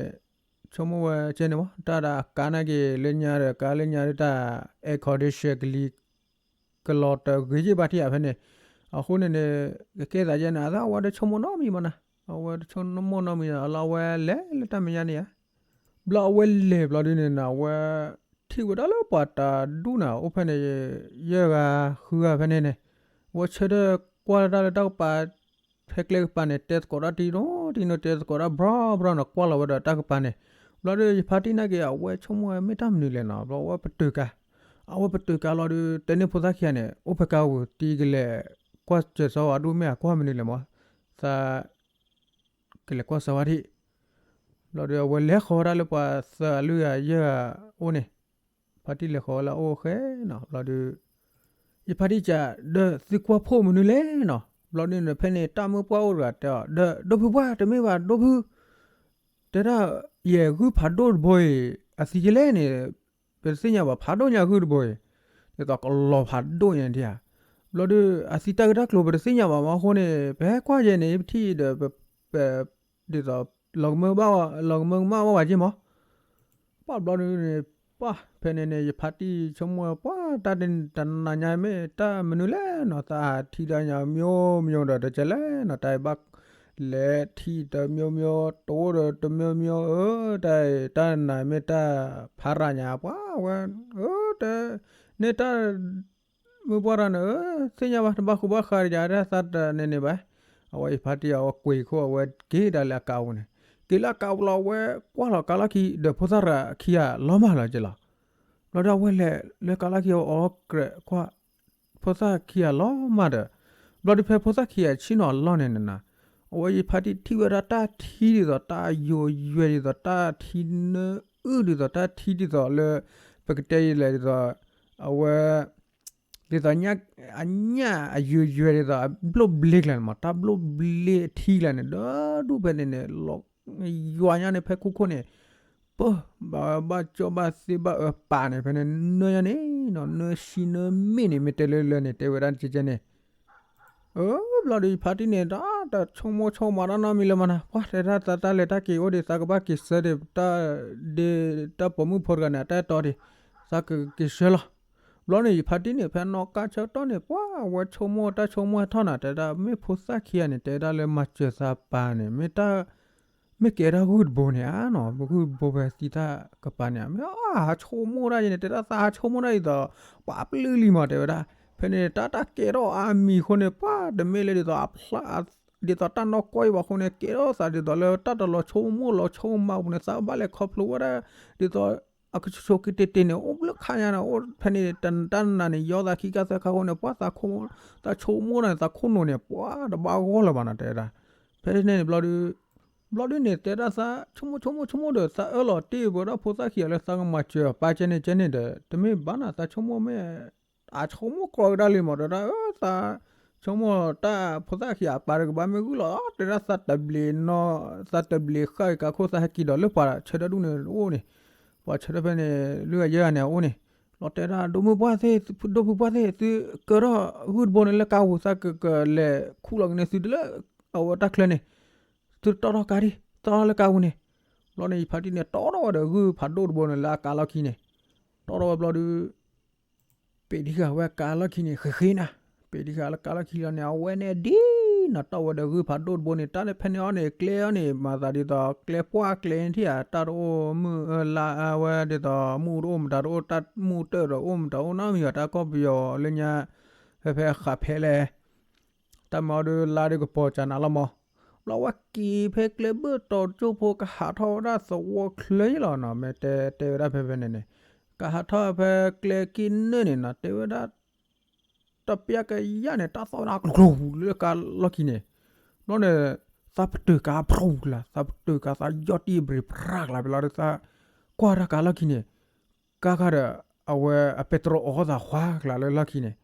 ဆိကမိၣ်ဝဲကဲန့ၣ်မး တၢ်ဒီးအကါနာ်က့ၤလၢညါဒီးကါလၢညါဒ်တၢ် air condition ကလံၤ ကလီၤတဂ့ၤယ့ၢ်ဘၣ်ထံၣ်ဧါဖဲန့ၣ်, အဃိန့ၣ်န့ၣ် ကကဲသးယဲန့ၣ် အသးအဝဲတဆိကမိၣ်နီတမံၤဘၣ်နၤ, အဝဲတဆိကမိၣ်နီတမံၤလီၤ အဝဲလဲၤလၢတၢ်မဲာ်ညါန့ၣ်ဧါ, ဘျီအဝဲလဲၤဘျီဒုန့ၣ်နၤ အဝဲ ထံၣ်ဝဲဒၣ်လၢပှၤတၢ်ဒူၣ်နၤ အိၣ်ဖဲန့ၣ် ယဲၢ်ဂၤဃုဂၤဖဲန့ၣ်န့ၣ်, အဝဲဆၢထၢၣ်ကွၢ်လၢတၢ်လၢတၢ်ကပၤ ဖဲကျဲကပၤန့ၣ် တဲသကိးတၢ်တံၤနီတံၤနီ တဲသကိးတၢ်ဘျီဘျီနီၤ ကွၢ်လီၤဝဲဒီးတၢ်ကပၤန့ၣ်, ဘျီဒုယဖါတံၢ်နာ်က့ၤ အဝဲဆိကမိၣ်ဝဲမ့ၢ်တၢ်မနုၤလဲၣ်နီၤ ဘျီအဝဲပတုာ်ကါ, အဝဲပတုာ်ကါလီၤဒု တဲန့ၢ်ဖိသၣ်ခံဂၤန့ၣ် အိၣ်ဖဲကါပူၤ တံၤကလဲၤကွၢ်စၢၤစီဝဲဒူၣ်မ့ၢ်ဧါ ကွၢ်မနုၤလဲၣ်မး, သး ကလဲၤကွၢ်စၢၤဝဲဒၣ်, ဘျီဒုအဝဲလဲၤဃီၤဝဲဒၣ်လၢပှၤသၢဂၤလွံၢ်ဂၤယဲၢ်ဂၤအိၣ်န့ၣ်, ဖါတံၢ်လဲၤဃီၤဝဲလၢအအိၣ်ဃဲနီၤ ဘျီဒု ယဖါတံၢ်စံး ဒီးသုကွၢ်ဖှိၣ်မနုၤလဲၣ်နီၤ, ဘျီဒုန့ၣ် ဖဲန့ၣ်တၢ်မုၢ်ပှၢ်အိၣ်တဂၤတဲအီၤ ဒီးဒိၣ်ဖုပှၢ်တမ့ၢ်ဘၣ်ဒိၣ်ဖု, တဲဒၣ် ယဲၢ်ဂုၢ်ဖးဒိၣ်တဘိအံၤ အသံယဲလဲၣ်န့ၣ်, ပတသ့ၣ်ညါဘၣ် ဖးဒိၣ်ညါဂုၢ်တဘိအံၤ, ဒ်သိးကလီၤဖးဒိၣ်ညါဒံးဧါ, ဘျီဒု အသံတၢ်ဂ့ၢ်တၢ်ကျိၤပတသ့ၣ်ညါဘၣ်မးအဃိန့ၣ် ပဟဲကွၢ်ယဲန့ၣ် ပထံၣ်ဒီး ပ ဒ်သိး လီၤကမၢကမၣ် လီၤကမၢကမၣ်ဝဲဘၣ်က့မး, ပှၢ်ဘျီဒုန့ၣ် ပှၢ်ဖဲန့ၣ်န့ၣ် ယဖါတံၢ်ဆိကမိၣ် ပှၢ်တၢ်တနၤညါမ့ၢ်တၢ်မနုၤလဲၣ်နီၤ သးဟးထံၣ်တၢ်ညါမျိုးမျိုးဒီးတကဲလဲၣ်နီၤ တၢ်ဘၣ် လဲၤထံၣ်တမျိုးမျိုး တိၢ်ဒီးတမျိုးမျိုး အၢ တၢ် တၢ်နၤမ့ၢ်တၢ်ဖးရၤညါ ပှၢ်ဝဲ အၢ တ န့ၢ်တၢ် မုၢ်ပှၢ်တၢ်န့ၣ် အၢ သ့ၣ်ညါဘၣ် တဘၣ်ဃူဘၣ်ဃးဒီးယၤ တၢ်သးတန့ၢ်န့ၣ်ဘၣ်. အဝဲယဖါတံၢ်အဝဲကွံာ်ခိၣ် အဝဲက့ၤဒၣ်လၢအကါပူၤန့ၣ်, က့ၤလၢအကါပူၤလီၤ အဝဲကွၢ်လီၤကါလီၢ်ခံ ဒီးဖိသၣ်ရၤခံဂၤလီၤမၢ်လီၤက့လီၤ. ဘျီဒီးအဝဲလဲၤလၢကါလီၢ်ခံ အဝဲအီကရဲးကွၢ် ဖိသၣ်ခံဂၤလီၤမၢ်ဒီး, ဘျီဒုး ဖဲဖိသၣ်ခံဂၤဆ့ၣ်နီၤအလီၢ်န့ၣ်နၤ, အဝဲယဖါတံၢ်ထံၣ်ဝဲဒၣ်တၢ်ထံဒ်သိးတၢ်ယိာ်ယွဲၤဒ်သိးတၢ်ထံနၢအုၣ်ဒ်သိးတၢ်ထံဒ်သိးလၢ ပကတဲယလဲၣ်ဒ်သိး အဝဲ ဒ်သိး အညၣ်အယိာ်ယွဲၤဒ်သိးအဘျိၣ်ဘျ့ကျါန့ၣ်မး တၢ်ဘျိၣ်ဘျ့အထံကျါန့ၣ် ဒီဒူၣ်ဖဲန့ၣ်န့ၣ် လီၤ ယွၤညါန့ၣ် ဖဲခိၣ်ခိၣ်န့ၣ် ပ ဘၣ်ကၠီၣ်ဘၣ်သ့ဘၣ်အၢပာ်န့ၣ် ဖဲန့ၣ်နၢညါန့ၣ်နီၤ နၢဆံနၢမ့ၣ်န့ၣ် မ့ၢ်တဲလၢလၢန့ၣ် တဲဝဲဒၣ်ကဲကဲန့ၣ် အၢ ဘျီဒီးယဖါတံၢ်န့ၣ် တၢ်တဆိကမိၣ်ဆိကမးတၢ်နီတမံၤလၢၤမးနၤ ပှၢ်တဲဒၣ်သးတၢ်လဲၤတၢ်က့ၤအိၣ်ဒံး သးကဘၣ်က့ၤဆၢဒံး တၢ်ဒ့ တၢ်ပိာ်မုၣ်ဖိတဂၤန့ၣ် အတၢ်အဲၣ်တီဒံး သးကက့ၤဆၢလီၤ. ဘျီန့ၣ် ယဖါတံၢ်န့ၣ် ဖဲနီၣ်ကါဆၢကတီၢ်န့ၣ် ပှၢ်အဝဲဆိကမိၣ်တၢ်ဆိကမိၣ်ဟဲထီၣ်နၤ တဲဒၣ်မ့ၢ်ဖိသၣ်ခံဂၤန့ၣ် တဲဒၣ်လၢမၤစၢၤသးပၢ်န့ၣ် မ့ၢ်တၢ် မ့ၢ်ကဲဒၣ်ဂုၢ်တဘိန့ၣ်ဧါနီၤ ဂုၢ်တဘိဖဲသံတၢ်ကပၤန့ၣ် မ့ၢ်အဟးဆိကမိၣ်တၢ်ယဲန့ၣ် တဲဒၣ်သးဟးဆိကမိၣ်တၢ်ဒ်သိး ပှၤပျုၢ်လံမး တဲဝဲဒၣ် ဖဲန့ၣ် တၢ်တၢ်ကဲထီၣ်အါမံၤအဃိန့ၣ် ပှၢ်တမ့ၢ်လၢဒ်သိးအဖျါ ဒ်သိးတၢ်နီၢ်ကီၢ်အံၤဘၣ်အဃိန့ၣ် ကဲထီၣ်သးဒ်သိးလၢတၢ်တလီၤဆိကမိၣ်လီၤဆိကမးပူၤန့ၣ် သးဘၣ်လဲၤခီဖျိဝဲဒၣ် ဒ်သိး အကဆိးက့ၤတ့ၢ်တ့ၢ်န့ၣ် အိၣ်ဘျုးခါညါန့ၣ် အိၣ်ဖဲန့ၣ် တၢ်နၤန့ၣ် ယီသးခံခါသၢခါအဃိန့ၣ် ပှၢ်သးဆိကမိၣ်တၢ်န့ၣ် သးခိၣ်နူာ်န့ၣ် ပှၢ်တဘၣ်ဂီၢ်လၢၤဘၣ်နီၤ တဲဝဲဒၣ် ဖဲန့ၣ်န့ၣ်ဘျီဒုး ဘျီဒုးန့ၣ် တဲဒၣ်သး ဆိကမိၣ်ဆိကမိၣ်ဆိကမိၣ်ဒီး သးအၢၣ်လီၤတ့ၢ်ပဝဲဒၣ်ဖိသၣ်ခံဂၤလၢသးကမၤစၢၤပၢ်ကဲန့ၣ်ကဲန့ၣ်ဒီး တမ့ၢ်ဘၣ်နၤ သးဆိကမိၣ်မ့ၢ် အဆိကမိၣ်ကြီကဒါလံမး တဲဒၣ် အၢ သး ဆိကမိၣ်တၢ်ဖိသၣ်ခံဂၤအပၢ်တကဘၣ်မ့ၢ်ဂုၢ်လီၤ တဲဒၣ်သးတဘျံးနီၤ သးတဘျံးဃာ်က့ၤကးခိၣ် သးဟဲက့ၤဒီးလၢပှၤဆၢထၢၣ်ဒူၣ်န့ၣ်အိၣ်န့ၣ် ပှၤဆၢထၢၣ်ဖဲန့ၣ် လွံၢ်ဂၤယဲၢ်ဂၤန့ၣ်အအိၣ်န့ၣ် လီၤတဲဒၣ် ဒိၣ်မုၢ်ပှၢ်သ့ၣ် ဒိၣ်ဖုပှၢ်သ့ၣ် သုကၢထီၣ်ဂုၢ်တဘိန့ၣ်လၢကါပူၤ သးကကလဲၤခူၣ်လီၤက့ၤန့ၢ်သုတလၢ အဝဲတၢ်ချၢန့ၣ် သုတတီၢ်ထီၣ်ကါဒံး တီၢ်ထီၣ်လၢကါပူၤန့ၣ် ဘျီန့ၣ် ယဖါတံၢ်န့ၣ် တီထီၣ်ဝဲဒီးဂုၢ်ဖးဒိၣ်တဘိန့ၣ်လၢအကါလီၢ်ခံန့ၣ်, တီထီၣ်ဝဲဘျီဒီး ပ့ၤတံၢ်ဃာ်ဝဲကါလီၢ်ခံန့ၣ် ဃ့ဃ့နၤ, ပ့ၤတံၢ်ဃာ်လၢကါလီၢ်ခံလီၤန့ၣ် အဝဲန့ၣ်ဒ်နီၤ တီၢ်ဝဲဒီးဂုၢ်ဖးဒိၣ်တဘိန့ၣ် တၢ်န့ၣ်ဖဲန့ၣ်အီၤန့ၣ် ကျဲအီၤန့ၣ် မၤသးဒ်သိး ကျဲပှၢ်ကျဲထံၣ်ဧါ တၢ်တအိၣ်မုၢ်လါဝဲဒ်သိး မူတအိၣ်မတၤတအိၣ် တၢ်မူတၢ်ဒီးအိၣ်မတၤအိၣ်နီတမံၤဘၣ် တၢ်ကီၢ်ပယီၤလၢညါ ဖဲဖဲဃးဖဲလဲၣ် တၢ်မၤအီၤဒီးလါဒီးကပီၤကနၤလီၤမး, ဘျီဝဲက့ၤဖဲကျဲဘၢၣ်တီၤကၠိဖိ ကဟးထီၣ်ဝဲဒၣ်သဝီချၢယဲလီၤနီၤ မ့ၢ်တဲတဲဝဲဒၣ်ဖဲဖဲန့ၣ်န့ၣ်, ကဟးထီၣ်ဖဲကျဲက့ၤနၢၣ်န့ၣ်နီၤ တဲဝဲဒၣ် တပျၢ်ကယၢ်န့ၣ် တၢ်သီၣ်ဝဲဒၣ်ကျိၤကျိၤလၢကါလီၢ်ခံန့ၣ်, ဘျီန့ၣ် သးပတုာ်ကါဖျိကျါ သးပတုာ်ကါသးယီၢ်တံၢ်ဘြ့ၤဖြၣ်ကျါ ဖဲလီၤဒီးသးကွၢ်တၢ်ကါလီၢ်ခံန့ၣ် ကါခါဒီး အဝဲအပဲတြီအီသးခွါကျါလၢလီၢ်ခံန့ၣ်,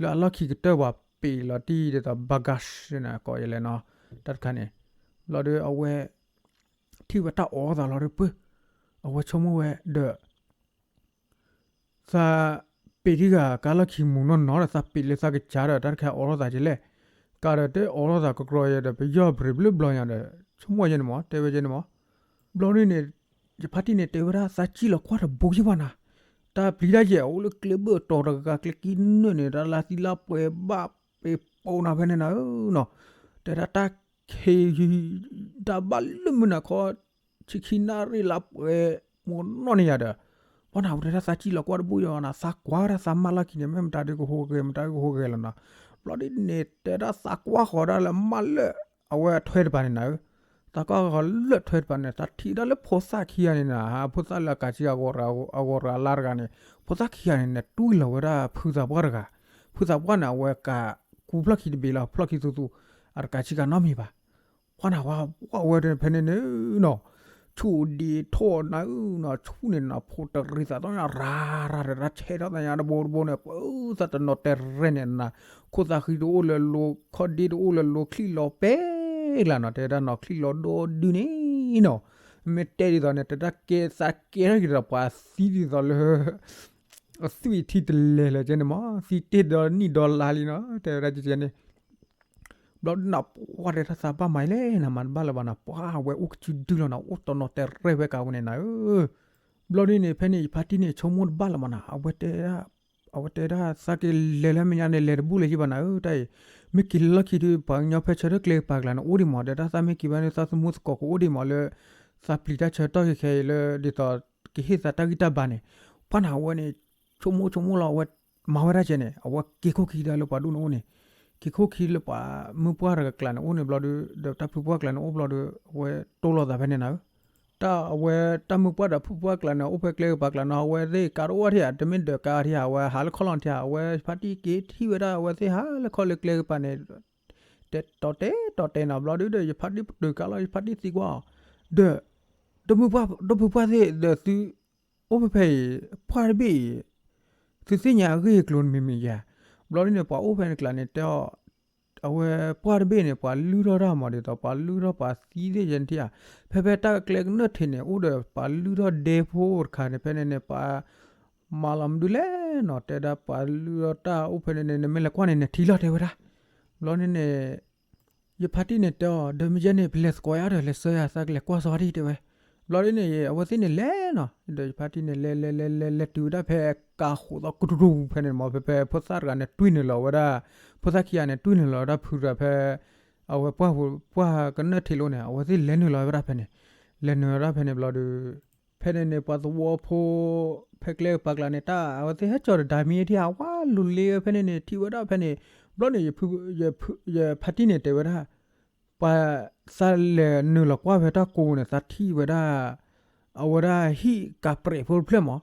လၢအလီၢ်ခံကတၢၢ်ပှၤပ့ၤလီၤတံၢ်ဒ်သိး ဘၣ်ဂါရှ်န့ၣ် ကိးယလဲၣ်နီၤ, တၢ်တခါန့ၣ်, ဘျီဒီးအဝဲ ထံၣ်ဝဲတၢ်အီသးလီၤဒီးပၢၢ်, အဝဲဆိကမိၣ်ဝဲဒီး သးပ့ၤတံၢ်ဃာ်ကါလီၢ်ခံမူးနီၢ်နီၢ်ဒီး သးပ့ၤလၢသးကစၢ်ဒီး တၢ်တခါအီထီၣ်သးကလဲၣ်, ကါဒီးတအီထီၣ်သးကကြီယဲဒီး ပယီၢ်ဘြ့ၤဘျၢဘျီညါဒီး ဆိကမိၣ်ယဲန့ၣ်မး တဲဝဲယဲန့ၣ်မး, ဘျီဒ်န့ၣ် ယဖါတံၢ်န့ၣ် တဲဝဲဒၣ် သးစံၣ်လီၤကွၢ်တဘိယဲဘၣ်နၤ, တၢ်ပျံၤတၢ်ယဲၢ်အိၣ်လၢကျဲဘၢၣ်တီၤတဂၤ ကျဲက့ၤနၢၣ်န့ၣ် တၢ်လါသံလါပှဲၤဘၣ်ပ့ၤပိာ်နၤဖဲန့ၣ်နၤဧၢနီၤ, တဲဒၣ်တၢ်ခ့ တၢ်ဘၣ်လၢမုၢ်နၤခီ ဆံခံနၣ်ရံၣ်လါပှဲၤ မိၢ်နီၢ်န့ၢ်ယၤဒီး, ဘၣ်နၤဝဲတဲဒၣ်သးစံၣ်လီၤကွၢ်တဘိယဲဘၣ်နၤ သးကွၢ်ဒၣ်သးမၢလီၢ်ခံန့ၣ် မ့ၢ်မတၤဒုကဟိဂဲၤ မတၤဒုကဟိဂဲၤလီၤနီၤ, ဘျီဒ်န့ၣ် တဲဒၣ်သးကွၢ်ဃီၤဒၣ်လၢမၢလၢ အဝဲအထွဲတပၤန့ၣ်နၤဧၢ, သးကွၢ်ဃီၤလၢထွဲတပၤန့ၣ် သးထံၣ်ဒၣ်လၢဖိသၣ်ခံဂၤန့ၣ်နၤ ဖိသၣ်လၢအကးဆံဂၤ အဂီၤရၤအလါတဂၤန့ၣ်, ဖိသၣ်ခံဂၤန့ၣ် နတွံၢ်လီၤဝဲဒၣ်ဖုသးပှၢ်တဂၤ, ဖုသးပှၢ်န့ၣ် အဝဲကးကူဖျီၣ်ခံတဘ့ၣ်လီၤ ဖျီၣ်ခံသူသူ, အတကးဆံဂၤနီတမံၤဘၣ် ပှၤနၤဝဲ ပှၤဝဲဖဲန့ၣ်န့ၣ်နီၤ, ဆူၣ်ဒံးထီၣ်နၤဧၢနီၤ ဆူၣ်န့ၣ်နီၤ ဖိတရံးသးသီၣ်ညါ ရၤရၤရၤ ဆဲးထီၣ်သးညါတဘိတဘိန့ၣ် ပသးတနီၤတဲရဲၣ်န့ၣ်နၤ, ခိၣ်သးဃံတအိၣ်လၢၤလိၤ ခီၣ်ဒ့တအိၣ်လၢၤလိၤ ချံၣ်လီၤပဲကျါနီၤ တဲဒၣ်နီၤ ချံၣ်လီၤဒိၣ်ဒုန့ၣ်နီၤ, မ့ၢ်တဲဒ်သိးန့ၣ် တဲဒၣ်ကဲသးကဲထီၣ်က့ၤဒီးပှၤသံဒ်သိးလၢ အသွံၣ်ထံတလဲၤလၢၤကဲန့ၣ်မး သံတ့ၢ်ဒီးနံၣ်ဒီးလါလံနီၤ တဲဝဲဒၣ်ကဲန့ၣ် ဘျီဒ်နၤ ပှၤတဲဒၣ်သးဘၣ်မၤလဲၣ် နမၤတဘၣ်လၢၤဘၣ်နၤ ပှၤဝဲအိၣ်ကစုဒုလီၤနၤ အိၣ်တနီၤတဲရဲၣ်ဝဲကးဝဲန့ၣ်နၤဧၢ, ဘျီဒ်န့ၣ် ဖဲန့ၣ် ယဖါတံၢ်န့ၣ် ဆိကမိၣ်တဘၣ်လၢၤဘၣ်နၤ အဝဲတဲဒၣ် အဝဲတဲဒၣ် သးကလဲၤလၢမဲာ်ညါန့ၣ် လဲၤတဘူၣ်လၢၤယံဘၣ်နၤဧၢ တၢ်အံၤ, မ့ၢ်က့ၤလၢလီၢ်ခံဒီး ပှၤကညီဖဲဆၢထၢၣ်ကျဲကပၤကျါန့ၣ် အိၣ်ဒံးမး တဲဒၣ်သးမ့ၢ်က့ၤဘၣ်န့ၣ် သးသမူသကိးကအိၣ်ဒံးမးလၢ သးပျံၤတၢ်ဆၢကတီၢ်ခဲအံၤလၢ ဒ်သိး ကဟ့ၣ်သးတၢ်ဂံၢ်တၢ်ဘါန့ၣ်, ပှၤနၤဝဲန့ၣ် ဆိကမိၣ်ဆိကမိၣ်လီၤ အဝဲမၤဝဲဒၣ်ကဲန့ၣ် အဝဲက့ၤခိၣ်ခံဒီးလၢပှၤဒိၣ်န့ၣ်အိၣ်န့ၣ်, က့ၤခိၣ်ခံလၢပှၤမုၢ်ပှၢ်တဂၤကျါန့ၣ်အိၣ်န့ၣ်ဘျီဒီး ဒီးတၢ်ဖုပှၢ်ကျါန့ၣ်အိၣ်ဘျီဒီး အဝဲတိၢ်လိာ်သးဖဲန့ၣ်နၤဧၢ, တၢ်အဝဲတၢ်မုၢ်ပှၢ်ဒီးဖုပှၢ်ကျါန့ၣ် အိၣ်ဖဲကျဲကပၤကျါန့ၣ် အဝဲသ့ၣ်ကးတအိၣ်ထံၣ်ဧါ တမ့ၢ်ဒီးကးထံၣ်ဧါ အဝဲဟးလၢခီၣ်လီၢ်ထံၣ်ဧါ အဝဲဖါတံၢ်က့ၤထံၣ်ဝဲဒၣ် အဝဲသ့ၣ်ဟးလၢခီၣ်လၢကျဲကပၤန့ၣ် တဲတီတဲတီတဲနီၤ ဘျီဒုဒီး ယဖါတံၢ်ပတုာ်ကါလီၤ ယဖါတံၢ်သံကွၢ်အီၤ, ဒီး ဒီးမုၢ်ပှၢ် ဒီးဖုပှၢ်သ့ၣ်ဒီးသု အိၣ်ဖဲဖဲအံၤ ပှၢ်တဘ့ၣ်အံၤ သုသ့ၣ်ညါအဂ့ၢ်အကျိၤန့ၣ်မ့ၢ်မ့ၢ်ယၤ, ဘျီဒ်န့ၣ် ပှၤအိၣ်ဖဲန့ၣ်ကျါန့ၣ် တဲအီၤ အဝဲပှၢ်တဘ့ၣ်န့ၣ် ပှၤလုၢ်ထီၣ်တၢ်မး ဒ်သိးပှၤလုၢ်ထီၣ်ပှၤသံသ့ၣ်ယဲၢ်ထံၣ်ဧါ, ဖဲဖဲတၢ်ကျဲကနၢၣ်ထံးန့ၣ် အိၣ်ဒီးပှၤလုၢ်ထီၣ်ဒဲဖိတခါန့ၣ် ဖဲန့ၣ်န့ၣ် ပှၤ မၤလီၤမနုၤလဲၣ်နီၤ တဲဒၣ်ပှၤလုၢ်ထီၣ်တၢ်အိၣ်ဖဲန့ၣ်န့ၣ် နမ့ၢ်လဲၤကွၢ်န့ၣ် နထံၣ်လီၤတဲဝဲဒၣ်, ဘျီန့ၣ်န့ၣ် ယဖါတံၢ်န့ၣ်တဲအီၤ ဒီးမ့ၢ်ယဲန့ၣ် ပလဲၤသကိးယၤဒီး လဲၤဆှၢယၤ သးကလဲၤကွၢ်စီၤတံၢ်တဲဝဲ, ဘျီဒ်န့ၣ် အဝဲသ့ၣ်န့ၣ်လဲၤနီၤ ဒီးယဖါတံၢ်န့ၣ် လဲၤလဲၤလဲၤလဲၤလဲၤတုၤဝဲဒၣ်ဖဲ ကးဃိးသီကတူၢ်တူၢ်ဖဲန့ၣ်မး ဖဲဖဲဖိသၣ်တဂၤန့ၣ် တွံၢ်နုာ်လီၤဝဲဒၣ် ဖိသၣ်ခံဂၤန့ၣ် တွံၢ်နုာ်လီၤဝဲဒၣ်ဖုတဂၤဖဲ အဝဲပှၢ်ပှၢ်ကနၢၣ်ထံးလိၤန့ၣ် အဝဲသ့ၣ်လဲၤနုာ်လီၤဝဲဒၣ်ဖဲန့ၣ်, လဲၤနုာ်ဝဲဒၣ်ဖဲန့ၣ်ဘျီဒီး ဖဲန့ၣ်န့ၣ် ပှၤသဝီဖိ ဖဲကျဲကပၤကျါန့ၣ် တၢ်အဝဲသ့ၣ်ဟဲကၠီၤဒီးဒၣ်မံၤထံၣ်ဧါ ဝါလူၤလ့ဝဲဖဲန့ၣ်န့ၣ် ထံၣ်ဝဲဒၣ်ဖဲန့ၣ်, ဘျီန့ၣ် ယဖါတံၢ်န့ၣ်တဲဝဲဒၣ်, ပှၤသးလဲၤနုာ်လီၤကွၢ်ဖဲတၢ်ကိးန့ၣ် သးထံၣ်ဝဲဒၣ် အဝဲဒၣ်ဟံၣ်ကးပြဲးဖိတဖျၢၣ်မး,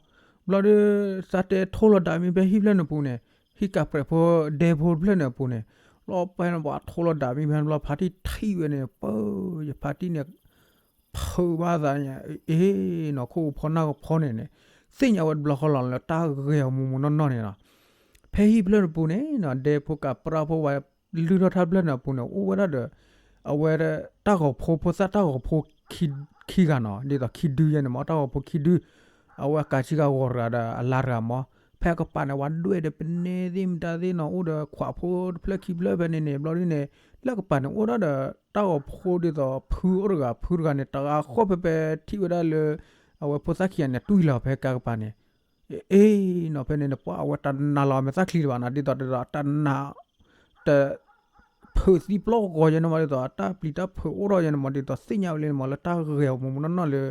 ဘျီဒီး သးတဲထိလီၤဒၣ်မံၤဖဲဟံၣ်ဖျၢၣ်န့ၣ်ပူၤန့ၣ်, ဟံၣ်ကးပြဲးဖိဒဲဖိတဖျၢၣ်န့ၣ်အပူၤန့ၣ်, လီၤပှဲၤန့ၣ် ပှၤထိလီၤဒၣ်မံၤဖဲန့ၣ်ဘျီ ဖါတံၢ်ထံၣ်ဝဲန့ၣ် ပၢ် ယဖါတံၢ်န့ၣ် ဖုးဘၣ်သးန့ၣ် အ့ၣ်နီၤ ခိၣ်ကဖီနၢ်ကဖီန့ၣ်န့ၣ်, သ့ၣ်ညါဝဲတဘျီဃီလီၤလၢတၢ်ဂဲၤအီၤမူးမူးနီၢ်နီၢ်န့ၣ်လီၤ. ဖဲဟံၣ်ဖျၢၣ်တပူၤန့ၣ်နီၤ ဒဲဖိကးပြၢ်ဖိဝဲ လုၢ်ထီၣ်တၢ်ဖျၢၣ်န့ၣ်အပူၤန့ၣ် အိၣ်ဝဲဒၣ်ဒီး အဝဲတၢ်ဂီၤဖိ ဖိသၣ်တၢ်ဂီၤဖိခံဂၤနီၤ ဒ်သိးခံဒုယဲန့ၣ်မး တၢ်ဂီၤဖိခံဒု, အဝဲအကးဆံဂၤဂီၤတဂၤဒီးအလါတဂၤမး, ဖဲ ဖဲအကပၤန့ၣ် ဝဲဒွဲၣ်ဒီးပနဲသ့ၣ်မတၤသ့ၣ်နီၤ အိၣ်ဒီးခွးဖိတဖျၢၣ်ခံဖျၢၣ်ဖဲန့ၣ်န့ၣ် ဘျီဒုန့ၣ် လၢအကပၤန့ၣ် အိၣ်ဒၣ်ဒီး တၢ်ဂီၤဖိဒ်သိးဖုအိၣ်တဂၤ ဖုတဂၤန့ၣ် တဂၤဃီၣ်ဖဲဖဲထံၣ်ဝဲဒၣ်လၢ အဝဲဖိသၣ်ခံဂၤန့ၣ် တွံၢ်လီၤဖဲကါကပၤန့ၣ် အ့နီၤ ဖဲန့ၣ်န့ၣ် ပှၤအဝဲတနာ်လီၤမဲာ်သၣ်ချံတဘၣ်နီၤ ဒ်သိးဒီးတနာ် တ ဖုးသံပျီၢ်ဂီၤယဲန့ၣ်မး ဒ်သိးအတၢ်ပျံၤတၢ်ဖုးအိၣ်ထီၣ်ယဲန့ၣ်မး ဒ်သိးသ့ၣ်ညါဝဲလံန့ၣ်မး လၢတၢ်ဂဲၤအီၤမူးမူးနီၢ်နီၢ်လၢ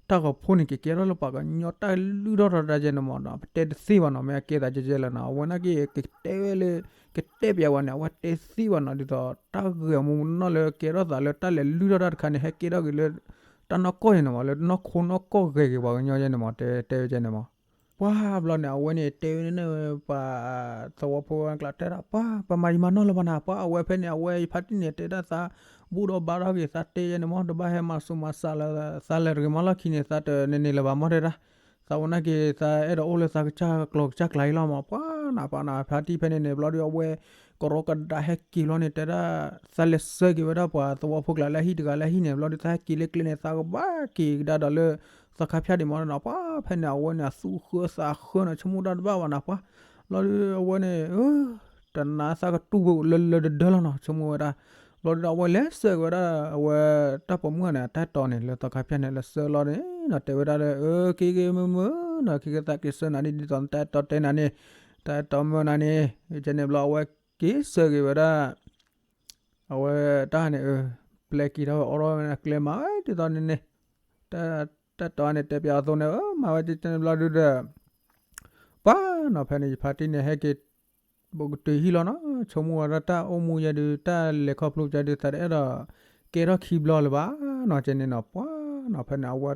တၢ်ဂီၤဖိန့ၣ် ကကဲထီၣ်လၢပှၤကညီတၢ်လုၢ်ထီၣ်ထီတၢ်ယဲန့ၣ်မးနီၤ ပတဲတသ့ဘၣ်နီၤ မ့ၢ်အကဲသးကဲကဲလၢနီၤ အဝဲနာ်က့ ကတဲဝဲလၢ ကတဲပျးဝဲန့ၣ် အဝဲတဲသ့ဘၣ်နီၤ ဒ်သိးတၢ်ဂဲၤအီၤမူးမူးနီၢ်နီၢ်လၢကဲထီၣ်သးလၢတၢ်လဲၤလုၢ်ထီၣ်တၢ်တခါန့ၣ် ဟဲကဲထီၣ်က့ၤလၢ တၢ်နီၢ်ကီၢ်ယဲန့ၣ်မး လၢနီၢ်ခိနီၢ်ကီၢ်ဂဲၤက့ၤပှၤကညီယဲန့ၣ်မး တဲတဲဝဲကဲန့ၣ်မး ပှၤဘျီန့ၣ် အဝဲန့ၣ်တဲဝဲန့ၣ် ပှၤသဝီဖိကျါတဲဒၣ် ပှၤ ပမၤယံာ်မၤနီၢ်လၢၤဘၣ်နၤ ပှၤအဝဲဖဲန့ၣ် အဝဲယဖါတံၢ်န့ၣ် တဲဒၣ်သး ဘူၣ်ဒီးဘါထီၣ်က့ၤ သးတဲယဲန့ၣ်မး တဘၣ်ဟဲမၤဆူးမၤစးလၢ သးလဲၤတဂ့ၤမးလီၢ်ခံန့ၣ် သးတန့ၢ်န့ၢ်လၢၤဘၣ်မးတဲဒၣ် သးဝဲနာ်က့ၤ သးအဲၣ်ဒိးအိၣ်လၢသးကစၢ်ကျီၤကစၢ်ကျါအံၤလီၤမး ပှၤနၤပှၤနၤ ဖါတံၢ်ဖဲန့ၣ်န့ၣ် ဘျီဒုးအဝဲ ကရီကဒါဟဲက့ၤလီၤန့ၣ် တဲဒၣ် သးလဲၤဆှၢက့ၤဝဲဒၣ်ပှၤသဝီဖိကျါလၢဟံၣ်တဂၤလၢဟံၣ်န့ၣ် ဘျီဒုးသးဟဲက့ၤလၢကျဲန့ၣ် သးကဘၣ်က့ၤကဒါဒီးလၢ သီခါဖၠၣ်ဒံးမးနီၤ ပှၤဖဲန့ၣ် အဝဲန့ၣ် အသူၣ်ဃၢသးဃၢနီၤ ဆိကမိၣ်တၢ်တဘၣ်ဘၣ်နီၤ ပှၤ ဘျီဒုးအဝဲန့ၣ် တနာ်သးကတူၢ်ဝဲလၢလၢတဒၢလီၤနီၤ ဆိကမိၣ်ဝဲဒၣ် ဘျီဒုးအဝဲလဲၤဆှၢက့ၤဝဲဒၣ် အဝဲတၢ်ပိာ်မုၣ်န့ၣ် တၢ်အဲၣ်တီန့ၣ် လၢသီခါဖၠၣ်န့ၣ် လဲၤဆှၢလီၤန့ၣ်နီၤ တဲဝဲဒၣ်လၢ အၢ က့ၤက့ၤမုာ်မုာ်နီၤ က့ၤက့ၤသးက့ၤဆှၢနၤဒ် ဒ်သိးနတၢ်အဲၣ်တီတဲနၤန့ၣ် တၢ်အဲၣ်တီမၢနၤန့ၣ် ကဲန့ၣ်ဘျီအဝဲက့ၤဆှၢက့ၤဝဲဒၣ် အဝဲတၢ်န့ၣ် ပျဲက့ၤထီၣ်ဝဲအိးထီၣ်ဝဲန့ၣ် ကျဲမၤဝဲဒ်သိးန့ၣ်န့ၣ် တၢ်တီန့ၣ် တဲပျးအသိးန့ၣ် မၤဝဲကဲန့ၣ်ဘျီဒုးဒီး ပှၤနီၤ ဖဲန့ၣ် ယဖါတံၢ်န့ၣ် ဟဲက့ၤ ဘူးကတုၤဟံၣ်လီၤနီၤ ဆိကမိၣ်ဝဲဒၣ်တၢ်အိၣ်မူ ယဲဒုး တၢ်လဲၤခီဖျိ ယဲဒုး သးတအဲၣ်ဒိး ကဲထီၣ်ခံဘျီလၢၤဘၣ်နီၤ ကဲန့ၣ်နီၤ ပှၤနီၤ ဖဲန့ၣ် အဝဲ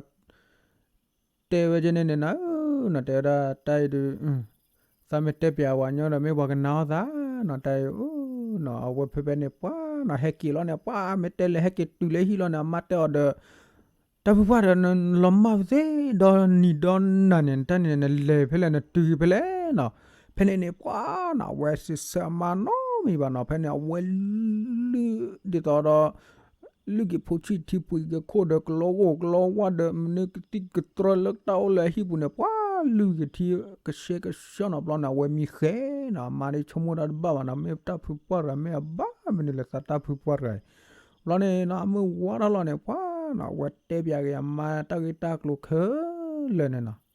တဲဝဲကဲန့ၣ်န့ၣ်နီၤ နီၤ တဲဝဲဒၣ် တၢ်အံၤဒုး သးမ့ၢ်တဲပျးဝဲညီဒီး မ့ၢ်ပှၤကနာ်အီၤသးနီၤ တၢ်အံၤ နီၤ အဝဲဖဲဖဲန့ၣ် ပှၤနီၤ ဟဲက့ၤလီၤန့ၣ် ပှၤမ့ၢ်တဲလဲၤဟဲက့ၤတုၤလၢဟံၣ်လီၤန့ၣ် အမါတဲအီၤဒီး တၢ်ဖုပှၢ်ဒီး နလီၤမၢ်ပသ့ ဒီနံၤဒီနၤန့ၣ် နတၢ်န့ၣ် နလဲၤဖဲလဲၣ် နတုၤဖဲလဲၣ်နီၤ ဖဲန့ၣ်န့ၣ် ပှၤနီၤ အဝဲစံးဆၢအမါနီတမံၤဘၣ်နီၤ ဖဲန့ၣ် အဝဲလုၢ်ဒ်သိးဒီး လုၢ်က့ၤဖိဆံၣ်ထံပှံၤက့ၤခိၣ်ဒီး ကလီဂိၢ်ကလီဝါဒီး မနုၤကသံၣ်ကတြီလၢတၢ်အိၣ်လၢအဟံၣ်ပူၤန့ၣ် ပှၤလုၢ်က့ၤထံကဆှဲကဆှီနီၤ ဘျီန့ၣ် အဝဲမံဃဲနီၤ အမါဒ်ဆိကမိၣ်တၢ်တဘၣ်ဘၣ်နီၤ မ့ၢ်တၢ်ဖုပှၢ်တဂၤ မ့ၢ်အဘၣ်မနုၤလၢသးတၢ်ဖုပှၢ်တဂၤအံၤ ဘျီန့ၣ်နီၤ အမုၢ်ဝါထီၣ်လီၤန့ၣ် ပှၤနီၤ အဝဲတဲပျးက့ၤအမါတၢ်ဂ့ၢ်တၢ်ကျိၤခဲလၢာ်န့ၣ်နီၤ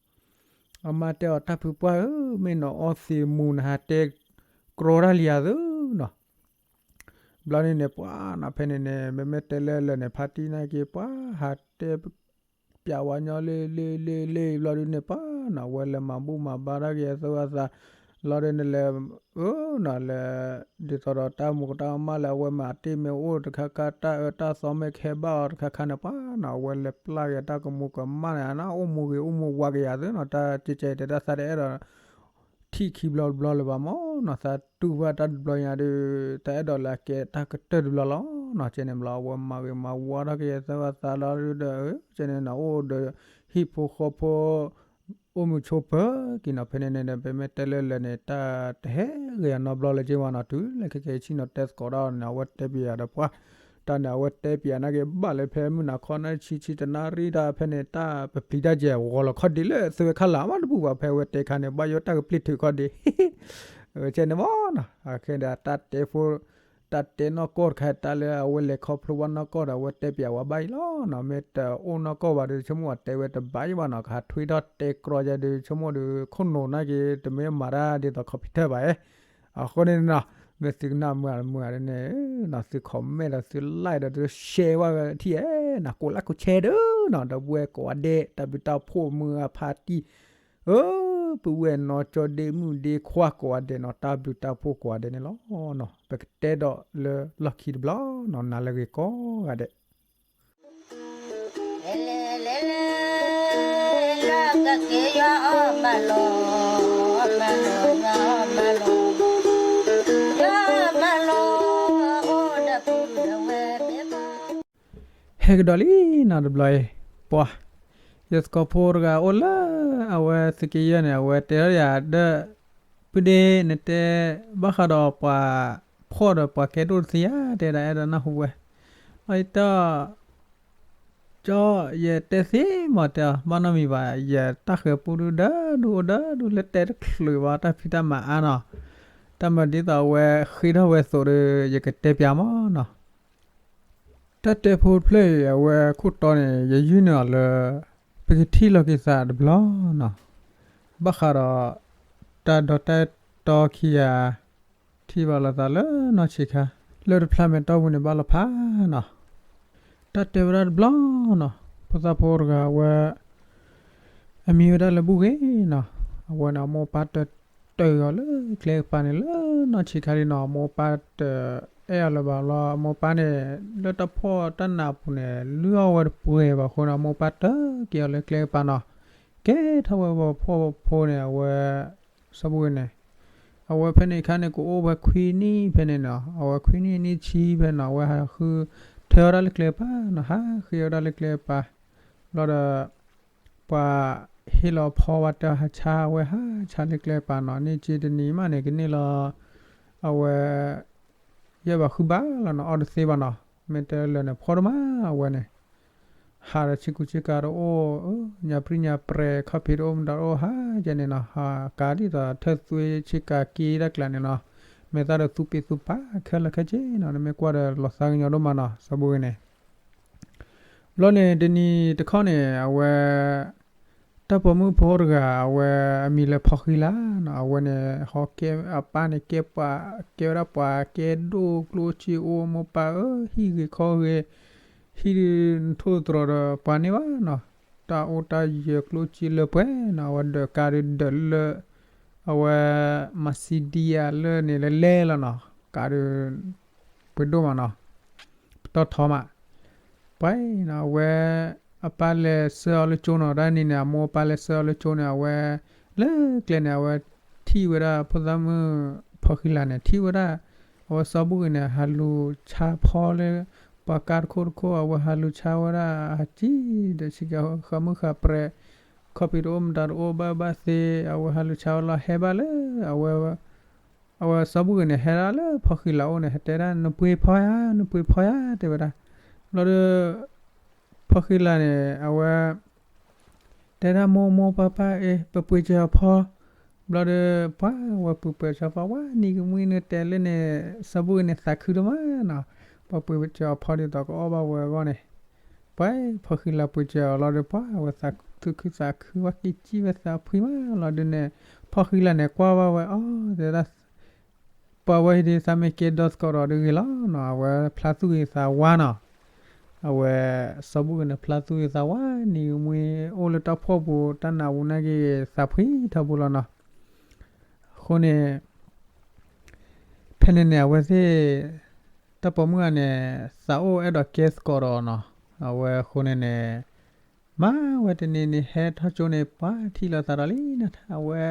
အမါတဲအီၤ တၢ်ဖုပှၢ်ဧၢ, မ့ၢ်နအီသံးမူၤ နဟးတဲကြီတၢ်လံဧါသၢနီၤ. ဘျီဒုန့ၣ် ပှၤနီၤ ဖဲန့ၣ်န့ၣ် မ့မ့ၢ်တဲလၢလၢာ်န့ၣ် ဖါတံၢ်နာ်က့ၤ ပှၤဟးတဲပျးဝဲညီလၢလၢလၢလၢ ဘျီဒုန့ၣ် ပှၤနီၤ အဝဲလဲၤမၤဘူၣ်မၤဘါတၢ်က့ၤအသၢအသး ဘျီဒုန့ၣ်လဲၤ အၢနီၤ လဲၤ ဒ်သိးဒီးတၢ်မူးတၢ်မၢ်လၢအဝဲမၤတ့ၢ်မ့ၢ်အိၣ်တခါခါ တၢ်အၢတၢ်သီမ့ၢ်ကဟဲဘၣ်အီၤတခါခါန့ၣ် ပှၤနီၤ အဝဲလဲၤပျၢ်က့ၤတၢ်ကမူးကမၣ်န့ၣ် နီၤ အိၣ်မူဂ့ၤအိၣ်မူဝါက့ၤယၤသ့နီၤ တၢ်ကဲကဲတဲဒၣ်သးတအဲၣ်ဒိး ထံၣ်ခံဘျီတဘျီလၢၤဘၣ်မ့ၢ်နီၤ သးတူၢ်ဘၣ်တၢ်တဘျီညါဒုး တၢ်အဲၣ်ဒိးလၢအကဲတၢ်ကတၢၢ်တဘျီလီၤနီၤ ကဲန့ၣ်ဘျီ အဝဲမၤဂ့ၤမၤဝါထီၣ်က့ၤသၢဂၤသးလီၤဒုဒီး ကဲန့ၣ်နီၤ အိၣ်ဒီးဟံၣ်ဖိဃီဖိ အိၣ်မုာ်ဆိးပၢၤက့ၤနီၤ ဖဲန့ၣ်န့ၣ်ဒီး ပမ့ၢ်တဲလၢလၢာ်န့ၣ် တၢ်တဟဲဂ့ၤအနီတဘျီလၢၤက့ၤမ့ၢ်နီၤ တုၤလၢခဲကဲဆံးနီၤ တဲသကိးဒီးန့ၣ် အဝဲတဲပျးဒီးပှၤ တၢ်န့ၣ် အဝဲတဲပျးနာ်က့ၤဘၣ်လၢဖဲမုၢ်နၤခီ နၢ်ဆံဆံတနၣ်ရံၣ်တၢ်ဖဲန့ၣ် တၢ်ပပျံၤတၢ်ကဲဂီၤလီၤခီဒံးလၢသုဝဲခါလၢ်မးတဘူၣ်ဘၣ် ဖဲအဝဲတဲခါန့ၣ် ဘၣ်ယိၣ်တၢ်ကပျံၤထုးခီဒံး ကဲန့ၣ်မ့ၢ်နီၤ အခဲဒီးတၢ်တဲဖိ တၢ်တဲနီၢ်ကီၢ်တခါ တၢ်လၢအဝဲလဲၤခီဖျိဘၣ်နီၢ်ကီၢ်ဒီး အဝဲတဲပျးဝဲဘၣ်အံၤလီၤနီၤ မ့ၢ်တအိၣ်နီၢ်ကီၢ်ဘၣ်ဒီး ဆိကမိၣ်အတဲဝဲတဘၣ်အံၤဘၣ်နီၤ ကဟးထွံထီၣ်တဲကြီယၤဒီး ဆိကမိၣ်ဒီး ခိၣ်နူာ်နာ်က့ၤ တမ့ၢ်မၤတၢ်ဒ်သိး computer ဘၣ်ဧါ အဃိန့ၣ်နီၤ မ့ၢ်သုကနၣ်မုာ်မုာ်ဒ်န့ၣ်နီၤ သု comment ဒီးသု like ဒီးသု share ဘၣ်ဝဲထံၣ်ဧါနီၤ ကိးlikeကိးshare ဒီးနီၤ ဒီပုၢ်ဝဲၢ်ကိးဂၤဒဲး တၢ်ဘျုးတၢ်ဖှိၣ်မုာ်အဖါတံၢ် အၢ ပုၢ်ဝဲၢ်နီၢ်ကၠီဒ့မုၣ်ဒ့ခွါကိးဂၤဒဲးနီၤ တၢ်ဘျုးတၢ်ဖှိၣ်ကိးဂၤဒဲးန့ၣ်လီၤနီၤ ပကတဲဒီးလၢလီၢ်ခံတဘျီနီၤ နၤလၢအဂ့ၤကိးဂၤဒဲး ဟဲကဒီးလံနီၤတဘျီအံၤ ပှၤ ယသကိးဖိတဂၤအိၣ်လၢ အဝဲသုးက့ယဲၢ်န့ၣ် အဝဲတဲထီၣ်ယၤဒီး ပုၢ်ဒ့ နတဲဘၣ်ဃးဒီးပှၤဖှီၣ်ဒီးပှၤကဲဒိၣ်တသ့ဧါ တဲဒၣ်အဲၣ်ဒိးနၢ်ဟူဝဲ အတၢ် ကၠီ ယတဲသ့မး တဲအီၤ ဘၣ်နီတမံၤဘၣ်, ယတၢ်ဃၤပူဒုဒီဒူၣ်အိၣ်ဒီဒူၣ် လၢတဲတချုးဘၣ် တၢ်ဖံးတၢ်မၤအါနီၤ, တၢ်မၤဒ်သိးအဝဲဃ့ထီၣ်ဝဲအသိးဒီး ယကတဲပၠးမးနီၤ. တၢ်တဲဖိတဖျၢၣ်အံၤ အဝဲခိၣ်တီန့ၣ် ယယုၢ်န့ၢ်အီၤလၢ ပကထံၣ်လီၤက့ၤသးတဘျီနီၤ. ဘၣ်ဃးဒီး တၢ်ဒိးတၢ်တီခံဂၤ ထံၣ်ဘၣ်လိာ်သးလၢနီၢ်ဆံးခါ လၢတဖျးမဲာ်တီၢ်ပူၤန့ၣ် ဘၣ်လီၤဖးနီၤ. တၢ်တဲဝဲဒၣ်တဘျီနီၤ, ဖိသၣ်ဖိတဂၤအဝဲ အမံၤဝဲဒၣ်လၢဘူၣ်ဂ့ၤနီၤ. အဝဲန့ၣ် အမိၢ်အပၢ်တတၢၢ်အီၤလၢကျဲကပၤန့ၣ် လၢနီၢ်ဆံးခါလံနီၤ. အမိၢ်အပၢ်တအဲၣ်အီၤလၢၤဘၣ်လီၤ. အမိၢ်အပၢ်န့ၣ် လၢတၢ်ဖှီၣ်တၢ်နးပူၤန့ၣ် လုၢ်အီၣ်ဝဲတပှဲၤဘၣ်အဃိန့ၣ် အမိၢ်အပၢ်တၢၢ်က့ၤအီၤလၢကျဲကပၤနီၤ. ကဲထီၣ်ဝဲပှၤဖှီၣ်ဖိန့ၣ် အဝဲ စီၤဘူၣ်ဂ့ၤန့ၣ် အဝဲဖဲန့ၣ်အခါန့ၣ် ကအိၣ်ဝဲခွံနံၣ်ဖဲန့ၣ်နီၤ. အဝဲခွံနံၣ်နံၣ်ဆံဖဲနီၤ အဝဲဟးဃုထၢဝဲဒၣ်လၢကျဲကပၤနီၤ, ဟးဃုဝဲဒၣ်လၢကျဲကပၤ ဘျီဒီး ပှၤဟ့ၣ်လီၤဖီဝဲတၢ်ဟးဆါ အဝဲဟးဆါလၢကျဲကပၤနီၤ. န့ၢ်က့တနံၤမးန့ၣ် ကန့ၢ်လီၤ အဝဲ ယဲၢ်ဘးဃုဘးလီၤနီၤ, အီၣ်တသ့ဘၣ်နီၤ. မ့ၢ်တဲလၢာ်န့ၣ် ဖှီၣ်ဒိၣ်မးအဝဲန့ၣ် ဟးဒီးဆ့ကူဆ့ကၤတအိၣ်, ညၣ်ပြံၣ်ညၣ်ပြဲၤ ခီၣ်ဖံးတအိၣ် မတၤတအိၣ် ဟးယဲန့ၣ်နီၤ. ဟးကၤဒ်သိးထၢၣ်သွ့ဆ့ကၤက့တၢ်ကျးန့ၣ်နီၤ. မ့ၢ်သၣ်ဒီးသူပ့ၤသူပာ်ခဲလၢာ်ခဲဆ့နီၤ. နမ့ၢ်ကွၢ်ဒီးလီၤသးကညီၤဒိၣ်မးနီၤ စီၤဘူၣ်ဂ့ၤန့ၣ် ဘျီန့ၣ် တနံၤတခီန့ၣ် အဝဲ တၢ်ပိာ်မုၣ်ဖိတဂၤ အဝဲအမံၤလၢဖီဃံလၤနီၤ. အဝဲန့ၣ် ဟီကဲ အပၢ်န့ၣ် ကဲပှၤ ကဲဝဲဒၣ်ပှၤကဲဒိၣ်ကျိၣ်စ့အိၣ် မိၢ်ပၢ်ဧၢ ဟံၣ်ဂ့ၤခီဂ့ၤ ဟံၣ်ဒုးနထိၣ်သတြီၤဒီးပှၤန့ၢ်ဘၣ်နီၤ. တၢ်အိၣ်တၢ်ယၢၤကျိၣ်စ့လၢပှဲၤနီၤ. အဝဲဒၢးကါဒုးဒၢးလၢ အဝဲ မၤစံဒံယၤလၢန့ၣ်လၢလဲလီၤနီၤ. ကါဒုး ပှ့ၤဒိၣ်မးနီၤ, ပတီၢ်ထီမး. ပှၤနီၤ အဝဲ အပၢ်လဲၤဆှၢအီၤလၢကၠိနီၤ. တၢ်နံၤန့ၣ် အမိၢ်အပၢ်လဲၤဆှၢအီၤလၢကၠိန့ၣ် အဝဲ လၢကျဲန့ၣ် အဝဲထံၣ်ဝဲဒၣ်ဖိသၣ်မုၣ်ဖီဃံလၤန့ၣ် ထံၣ်ဝဲဒၣ် အဝဲစီၤဘူၣ်ဂ့ၤန့ၣ် ဟးလူၤဆါဖီလၢ ပှၤကါတခိၣ်တခိၣ် အဝဲဟးလူၤဆါဝဲဒၣ် ဟးစံၣ်ဒီးဆ့ကၤဃးမုၢ်ဃးပြဲၤ ခီၣ်ဖံးတအိၣ် မတၤတအိၣ် ဘၣ်ဘၣ်သ့ အဝဲဟးလူၤဆါဝဲလီၤ ဟဲဘၣ်လၢ အဝဲ အဝဲစီၤဘူၣ်ဂ့ၤန့ၣ် ဟဲဒၣ်လၢဖီဃံလၤအိၣ်န့ၣ် ဟဲတဲဒၣ် နပှ့ၤဖီယၤ နပှ့ၤဖီယၤ တဲဝဲဒၣ်. ဘျီဒီး ဖီဃံလၤန့ၣ် အဝဲ တဲဒၣ် မိၢ်မိၢ်ပၢ်ပၢ် အ့ ပပှ့ၤစၢၤအီၤဖီ. ဘျီဒီး ပှၤဝဲပှ့ၤပှ့ၤစၢၤဖီ ဝဲနံၤကမှံနတဲလၢန့ၣ် စီၤဘူၣ်ဂ့ၤန့ၣ် သးခုဒိၣ်မးနီၤ. ပှၤပှ့ၤစၢၤအီၤဖီဒ်သိးကအီၣ်ဘၣ်ဝဲအဂီၢ်န့ၣ် ပှၤဖီဃံလၤပှ့ၤစၢၤအီၤလီၤဒီး ပှၤဝဲသးခုသးခု ဝဲက့ၤစံၣ်ဝဲသးဖှံမးလီၤ. ဒုးန့ၣ် ဖီဃံလၤန့ၣ် ကွၢ်ဘၣ်ဝဲအီၤ တဲဒၣ် ပှၤဝဲအံၤဒ်သးမ့ၢ်ကဲဒီသကိးဒီးဒုးဂ့ၤလီၤနီၤ. အဝဲဖျါသူၣ်ဂ့ၤသးဝါနီၤ. အဝဲ စီၤဘူၣ်ဂ့ၤန့ၣ် ဖျါသူၣ်ဂ့ၤသးဝါ နံၤကမှံ အိၣ်လၢတၢ်ဖှီၣ်ပူၤ တၢ်နးပူၤနာ်က့ သးဖှံထီဘိလီၤနီၤ. အဃိန့ၣ် ဖဲန့ၣ်န့ၣ် အဝဲသ့ၣ် တၢ်ပိာ်မုၣ်ဂၤန့ၣ် သးအိၣ်အဲၣ်ဒိးကဲသကိးဒီးနီၤ. အဝဲအဃိန့ၣ်န့ၣ် မၤဝဲတနံၤန့ၣ် ဟဲထီၣ်ကၠိန့ၣ် ပှၤထံၣ်လိာ်သးဒီးလံနီၤ. အဝဲ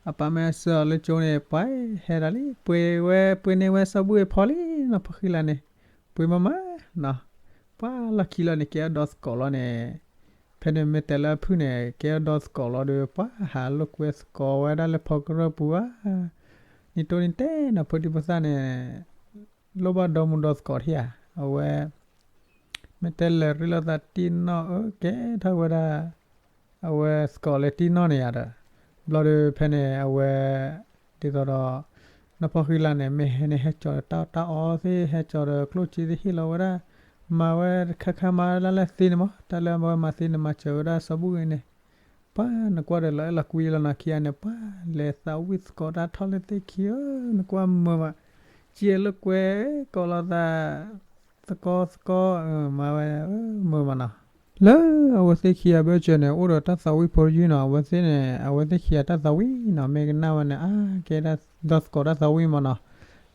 အပၢ်မ့ၢ်ဆှၢအီၤလၢကၠိန့ၣ် ပှၤဟဲဒီးလံ ပှ့ၤဝဲ ပှ့ၤန့ၢ်ဝဲစီၤဘူၣ်ဂ့ၤဖီလံနီၤ ဖီဃံလၤန့ၣ် ပှ့ၤမးမးနီၤ. ပှၤလီၢ်ခံလီၤန့ၣ် ကဲအဒီသကိးလီၤန့ၣ် ဖဲန့ၣ်မ့ၢ်တဲလၢအဖုၣ်န့ၣ် ကဲအဒီသကိးလီၤဒီး ပှၤဟးလိာ်ကွဲသကိးဝဲဒၣ်လၢဖီကရၢၢ်ပူၤဧါ နံၤတိၢ်နံၤတဲနီၤ ဖိဒံဖိသၣ်န့ၣ် လိၣ်ဘၣ်ဒီမုၢ်ဒီသကိးထံဧါ. အဝဲ မ့ၢ်တဲလဲၤရ့လိာ်သးတံၢ်နီၢ်အၢ ကဲထီၣ်ဝဲဒၣ် အဝဲသကိးလၢတံၢ်နီၢ်န့ၣ်ယၤဒီး ဘျီဒီးဖဲန့ၣ် အဝဲ ဒ်သိးဒီး နီၢ်ဖီဃံလၤန့ၣ် မ့ၢ်ဟဲန့ၣ် ဟဲကၠီၤဒီးတၢ်အီၣ်တၢ်အီသ့ၣ် ဟဲကၠီၤဒီးကျိၣ်စ့သ့ၣ်ဟ့ၣ်လီၤဝဲဒၣ် မၤဝဲတခါခါမၤဝဲဒၣ်လၢသ့န့ၣ်မး တၢ်လၢအဝဲမၤသ့န့ၣ် မၤစၢၤဝဲဒၣ်စီၤဘူၣ်ဂ့ၤန့ၣ် ပှၤနကွၢ်ဒီးလီၤအဲၣ်လီၤကွံလီၤနီၤ ခံဂၤန့ၣ် ပှၤလဲၤသးဝံၣ်သကိးတၢ်ထီၣ်လၢသ့ၣ်ခံဧၢ နကွၢ်မုာ်မး ကံလိာ်ကွဲ ကိးလိာ်သး သကိးသကိး မၤဝဲ မုာ်မးနီၤ. လၢအဝဲသ့ၣ်ခံဂၤဘၢၣ်စၢၤန့ၣ် အိၣ်ဒီးတၢ်သးဝံၣ်ဖိတယုၢ်နီၤ အဝဲသ့ၣ်န့ၣ် အဝဲသ့ၣ်ခံဂၤတၢ်သးဝံၣ်နီၤ မ့ၢ်ကနၣ်ဝဲန့ၣ် အါ ကဲဒၣ်ဒီသကိးတၢ်သးဝံၣ်မးနီၤ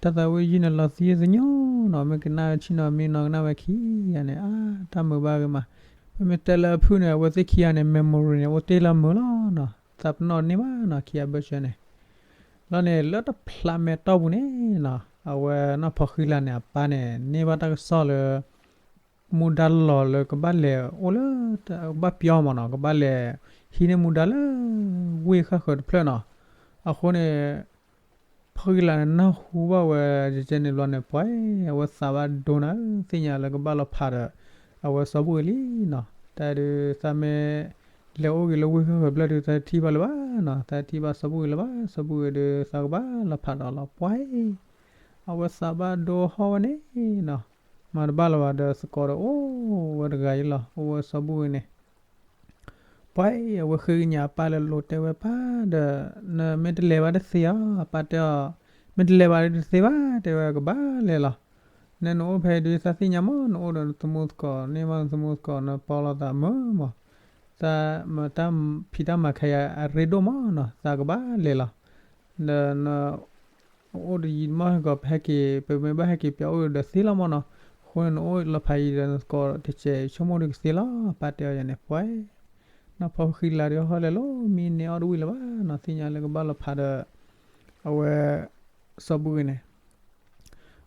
တၢ်သးဝံၣ်ယုၢ်န့ၣ်လီၤသယုၢ်သညိနီၤ မ့ၢ်ကနၣ်ဝဲဆံၣ်နီၤမံနီၤ ကနၣ်ဝဲခံဂၤန့ၣ် အါ တၢ်မုာ်ဘၣ်ဂ့ၤမး ပမ့ၢ်တဲလၢအဖုၣ်န့ၣ် အဝဲသ့ၣ်ခံဂၤန့ၣ် memory န့ၣ် အိၣ်တ့ၢ်လၢမုာ်လီၤနီၤ သးပနီၣ်န့ၢ်ဘၣ်နီၤ ခံဂၤဘၢၣ်စၢၤန့ၣ် လီၤန့ၣ် လၢတဖျးမဲာ်တီၢ်ပူၤန့ၣ်နီၤ အဝဲနီၢ်ဖီဃံလၤန့ၣ် အပၢ်န့ၣ် န့ၢ်ဘၣ်တၢ်ကစီၣ်လၢ မူဒါလီၤလၢကဘၣ်လဲၤအိၣ်လၢ ကဘၣ်ပျီမးနီၤ ကဘၣ်လဲၤဟံးန့ၢ်မူဒါလၢ ဝ့ၢ်ဃၣ်ဃၢၤတဖျၢၣ်နီၤ အဃိန့ၣ် ဖီဃံလၤန့ၣ် နၢ်ဟူဘၣ်ဝဲ ကဲန့ၣ်ဘျီန့ၣ် ပှၤ အဝဲသးဘၣ်ဒိနၤ သ့ၣ်ညါလၢကဘၣ်လီၤဖးဒီး အဝဲစီၤဘူၣ်ဂ့ၤလံနီၤ. တၢ်ဒုးသးမ့ၢ်လဲၤအိၣ်ဂ့ၤလၢဝ့ၢ်ဃၢ်ဃၢၤဘျၢၣ်ဒုး သးတထံၣ်ဘၣ်လၢၤဘၣ်နီၤ, သးတထံၣ်ဘၣ်စီၤဘူၣ်ဂ့ၤလၢၤဘၣ်. စီၤဘူၣ်ဂ့ၤဒုး သးကဘၣ်လီၤဖးဒီးလီၤ ပှၤအံၤ, အဝဲသးဘၣ်ဒိဟီၣ်ဝဲန့ၣ်နီၤ, မၤတဘၣ်လၢၤဘၣ်ဒီး သကိးဒီးအိၣ်ဝဲတဂၤအံၤလီၤ, အိၣ်ဝဲစီၤဘူၣ်ဂ့ၤန့ၣ် ပှၤအံၤ အဝဲဃ့ကညးအပၢ်လၢ လိးတဲဝဲပၢ်ဒီး နမ့ၢ်တလဲၤဘၣ်တသ့ဧါ, အပၢ်တဲအီၤ, မ့ၢ်တလဲၤဘၣ်ဒီးတသ့ဘၣ်, တဲဝဲကဘၣ်လဲၤလီၤ. နဲနအိၣ်ဖဲအံၤဒုး သးသ့ၣ်ညါမး, နအိၣ်ဒီးနသမူသကိး, န့ၢ်ဘၣ်နသမူသကိး နပီလီၤသးမုာ်မး, သးမတၢ်ဖံးတၢ်မၤခဲအံၤအရ့ဒိၣ်မးနီၤ, သးကဘၣ်လဲၤလီၤ. ဒီးန အိၣ်တယံာ်မး ဟဲကီး ပဟဲက့ၤ ပမ့ၢ်ဘၣ်ဟဲက့ၤပၠးအိၣ်ဒီးသ့လီၤမးနီၤ, အဃိန့ၣ်နအိၣ်လီၤဖးအံၤဒီး နသကိးတစဲးဆိကမိၣ်ဒီးကသ့လီၤ, ပၢ်တဲအီၤယၤန့ၣ် ပှၤနီၤ. ဖီဃံလၤဒီးဟီၣ်လဲၤလီၤ မံန့ၢ်အီၣ်တဝံၣ်လၢၤဘၣ်နီၤ, သ့ၣ်ညါလၢကဘၣ်လီၤဖးဒီး အဝဲ စီၤဘူၣ်ဂ့ၤန့ၣ်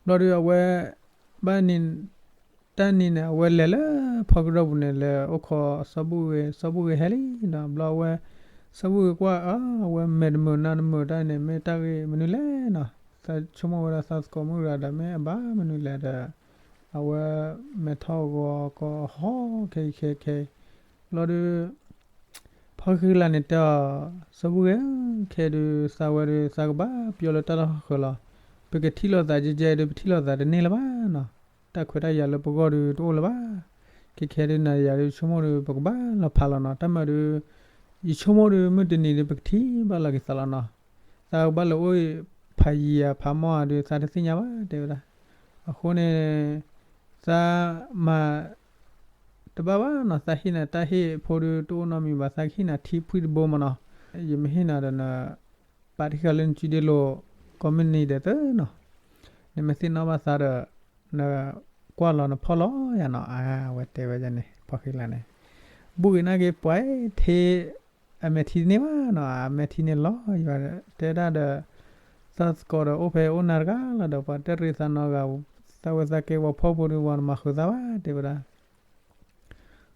ဘျီဒုးအဝဲ ဘၣ်န့ၣ် တၢ်န့ၣ်န့ၣ် အဝဲလဲၤလၢဖီကဒီၢ်ပူၤန့ၣ် လဲၤအိၣ်ခိးစီၤဘူၣ်ဂ့ၤ, စီၤဘူၣ်ဂ့ၤဟဲလံနီၤ, ဘျီအဝဲ စီၤဘူၣ်ဂ့ၤကွၢ်အဝဲမဲာ်တမုာ်နါတမုာ်တၢ်န့ၣ် မ့ၢ်တၢ်ဂ့ၢ်မနုၤလဲၣ်နီၤ, သးဆိကမိၣ်ဝဲဒၣ်သးသကိးမုၣ်တဂၤဒီး မ့ၢ်အဘၣ်မနုၤလဲၣ်ဒီး အဝဲမဲာ်ထီၣ်ဂီၤကီဟီၣ်ခဲအံၤခဲခဲအံၤ ဘျီဒုး ဖီဃံလၤန့ၣ်တဲအီၤ, စီၤဘူၣ်ဂ့ၤဧၢ, ခဲဒုးသးဝဲဒုး သးကဘၣ်ပျီလၢတၢ်လီၢ်ဃၢၤလီၤ, ပကထံၣ်လိာ်သးကဲကဲဒုး ပထံၣ်လိာ်သးတန့ၢ်လၢၤဘၣ်နီၤ, တၢ်ခွဲးတၢ်ယာ်လၢပဂီၢ်ဒုးတအိၣ်လၢၤဘၣ်, ခဲခဲဒုးနၤယၤဒုး ဆိကမိၣ်ဒုး ပကဘၣ်လီၤဖးလီၤနီၤ, တၢ်မၤဒုး ယဆိကမိၣ်ဒုး မုၢ်တနံၤဒုး ပကထံၣ်ဘၣ်လီၤက့ၤသးလီၤနီၤ, သးကဘၣ်လဲၤအိၣ်ဖးယံၤဧါဖးမီၢ်ဧါဒုး သးတသ့ၣ်ညါဘၣ် တဲဝဲဒၣ်, အဃိန့ၣ် သးမၤ တဘၣ်ဘၣ်နီၤ, သးဟ့ၣ်နၤတၢ်ဟ့ၣ်ဖိဒုးတအိၣ်နီတမံၤဘၣ်, သးကဟ့ၣ်နၤထံဖှံတဘိမးနီၤ, ယမ့ၢ်ဟ့ၣ်နၤဒီးန ပာ်တံၢ်ဃာ်လၢနစုဒ့လိၤ ကိးမုၢ်နံၤဒဲးသၢနီၤ, နမ့ၢ်သ့ၣ်နီၣ်ဘၣ်သးဒီး နကွၢ်လီၤနဖီၣ်လီၤယၤနီၤ, အဝဲတဲဝဲန့ၣ် ဖီဃံလၤန့ၣ်, ဘူၣ်ဂ့ၤနာ်က့ၤပှၤ ထံ အမဲာ်ထံတန့ၢ်ဘၣ်နီၤ, အမဲာ်ထံန့ၣ်လီၤယွၤ တဲဒၣ်ဒီး သးသကိးဒီးအိၣ်ဖဲအိၣ်နၤတဂၤလီၤဒီး ပှၤတရံးသးနီတဂၤ, သးဝဲသးကဲပှၤဖှီၣ်ဖိဒုး ပှၤနမၤဃုာ်သးဘၣ် တဲဝဲဒၣ်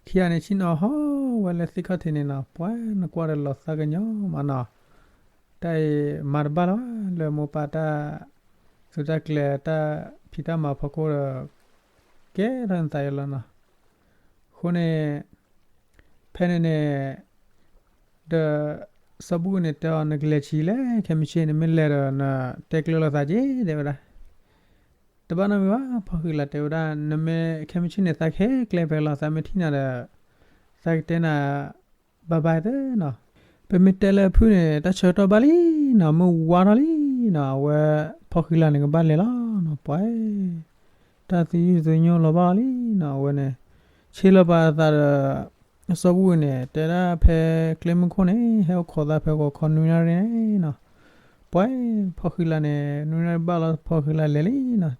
ခံဂၤန့ၣ် ဆ့ၣ်နီၤဟီၣ်ဝဲလၢသ့ၣ်ခီၣ်ထံးန့ၣ်နီၤ, ပှၤနကွၢ်ဒီးလီၤသးကညီၤမးနီၤ, တၢ်အံၤမၤတဘၣ်လၢၤဘၣ် လၢမိၢ်ပၢ်တၢ် သုးတၢ်ကျဲၤတၢ်ဖံးတၢ်မၤဖီခိၣ်ဒီး ကဲထီၣ်နသးယလီၤနီၤ, အဃိန့ၣ် ဖဲန့ၣ်န့ၣ် ဒီး စီၤဘူၣ်န့ၣ်တဲအီၤ နကလဲၤဆံးလဲၣ်, ခဲမုၢ်ဆ့ၣ်န့ၣ်မ့ၢ်လဲၤဒီး နတဲကျၢၤလိာ်သးက့ၤ တဲဝဲဒၣ် တဘၣ်နီတမံၤဘၣ်, ဖီဃံလၤတဲဝဲဒၣ် နမ့ၢ်ခဲမုၢ်ဆ့ၣ်န့ၣ် သးကဟဲကျဲဖဲလီၤ, သးမ့ၢ်ထံၣ်နၤဒီး သးကတဲနၤ bye bye သၢနီၤ, ပမ့ၢ်တဲလၢဖုၣ်န့ၣ် တၢ်ဆၢကတီၢ်ဘၣ်လံနီၤ, မုၢ်ဝါထီၣ်လံနီၤ, အဝဲ ဖီဃံလၤန့ၣ် ကဘၣ်လဲၤလီၤနီၤ, ပှၤ တၢ်သယုၢ်သညိလီၤဘၣ်လံနီၤ, အဝဲန့ၣ် ဆ့လီၤပာ်သးဒီး စီၤဘူၣ်န့ၣ် တဲဒၣ်ဖဲကျဲမုၢ်ခိၣ်န့ၣ် ဟဲအိၣ်ခိးသးဖဲဂီၤခီနွံနၣ်ရံၣ်န့ၣ်နီၤ, ပှၤ ဖီဃံလၤန့ၣ် နွံနၣ်ရံၣ်ဘၣ်လီၤ ဖီဃံလၤလဲၤလံနီၤ,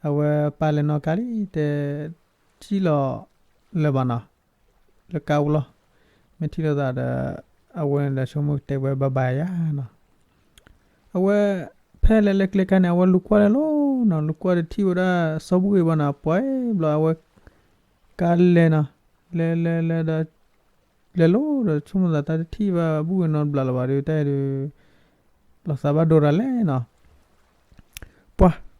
အဝဲပၢ်လဲၤနီၣ်ကါလံ တဲ ထံၣ်လီၤလၢၤဘၣ်နီၤ, လၢကါပူၤလီၤ, မ့ၢ်ထံၣ်လိာ်သးဒီး အဝဲန့ၣ်ဒီးဆိကမိၣ်တဲဝဲ bye bye ယၤနီၤ, အဝဲ ဖဲလဲၤလၢကျဲခါန့ၣ် အဝဲလူၤကွၢ်လဲၤလီၤနီၤ, လူၤကွၢ်ဒီးထံၣ်ဝဲဒၣ်စီၤဘူၣ်ဂ့ၤဘၣ်နီၤ, ပှၤဘျီအဝဲ ကါလဲၤနီၤ, လဲၤလဲၤလဲၤဒီး လဲၤလီၤဒီး ဆိကမိၣ်သးတၢ်တထံၣ်ဘၣ်ဘူၣ်ဂ့ၤနီတဘျီလၢၤဘၣ်ဒီး တၢ်အံၤဒီး လီၤသးဘၣ်ဒိရၤလဲၣ်နီၤ, ပှၤ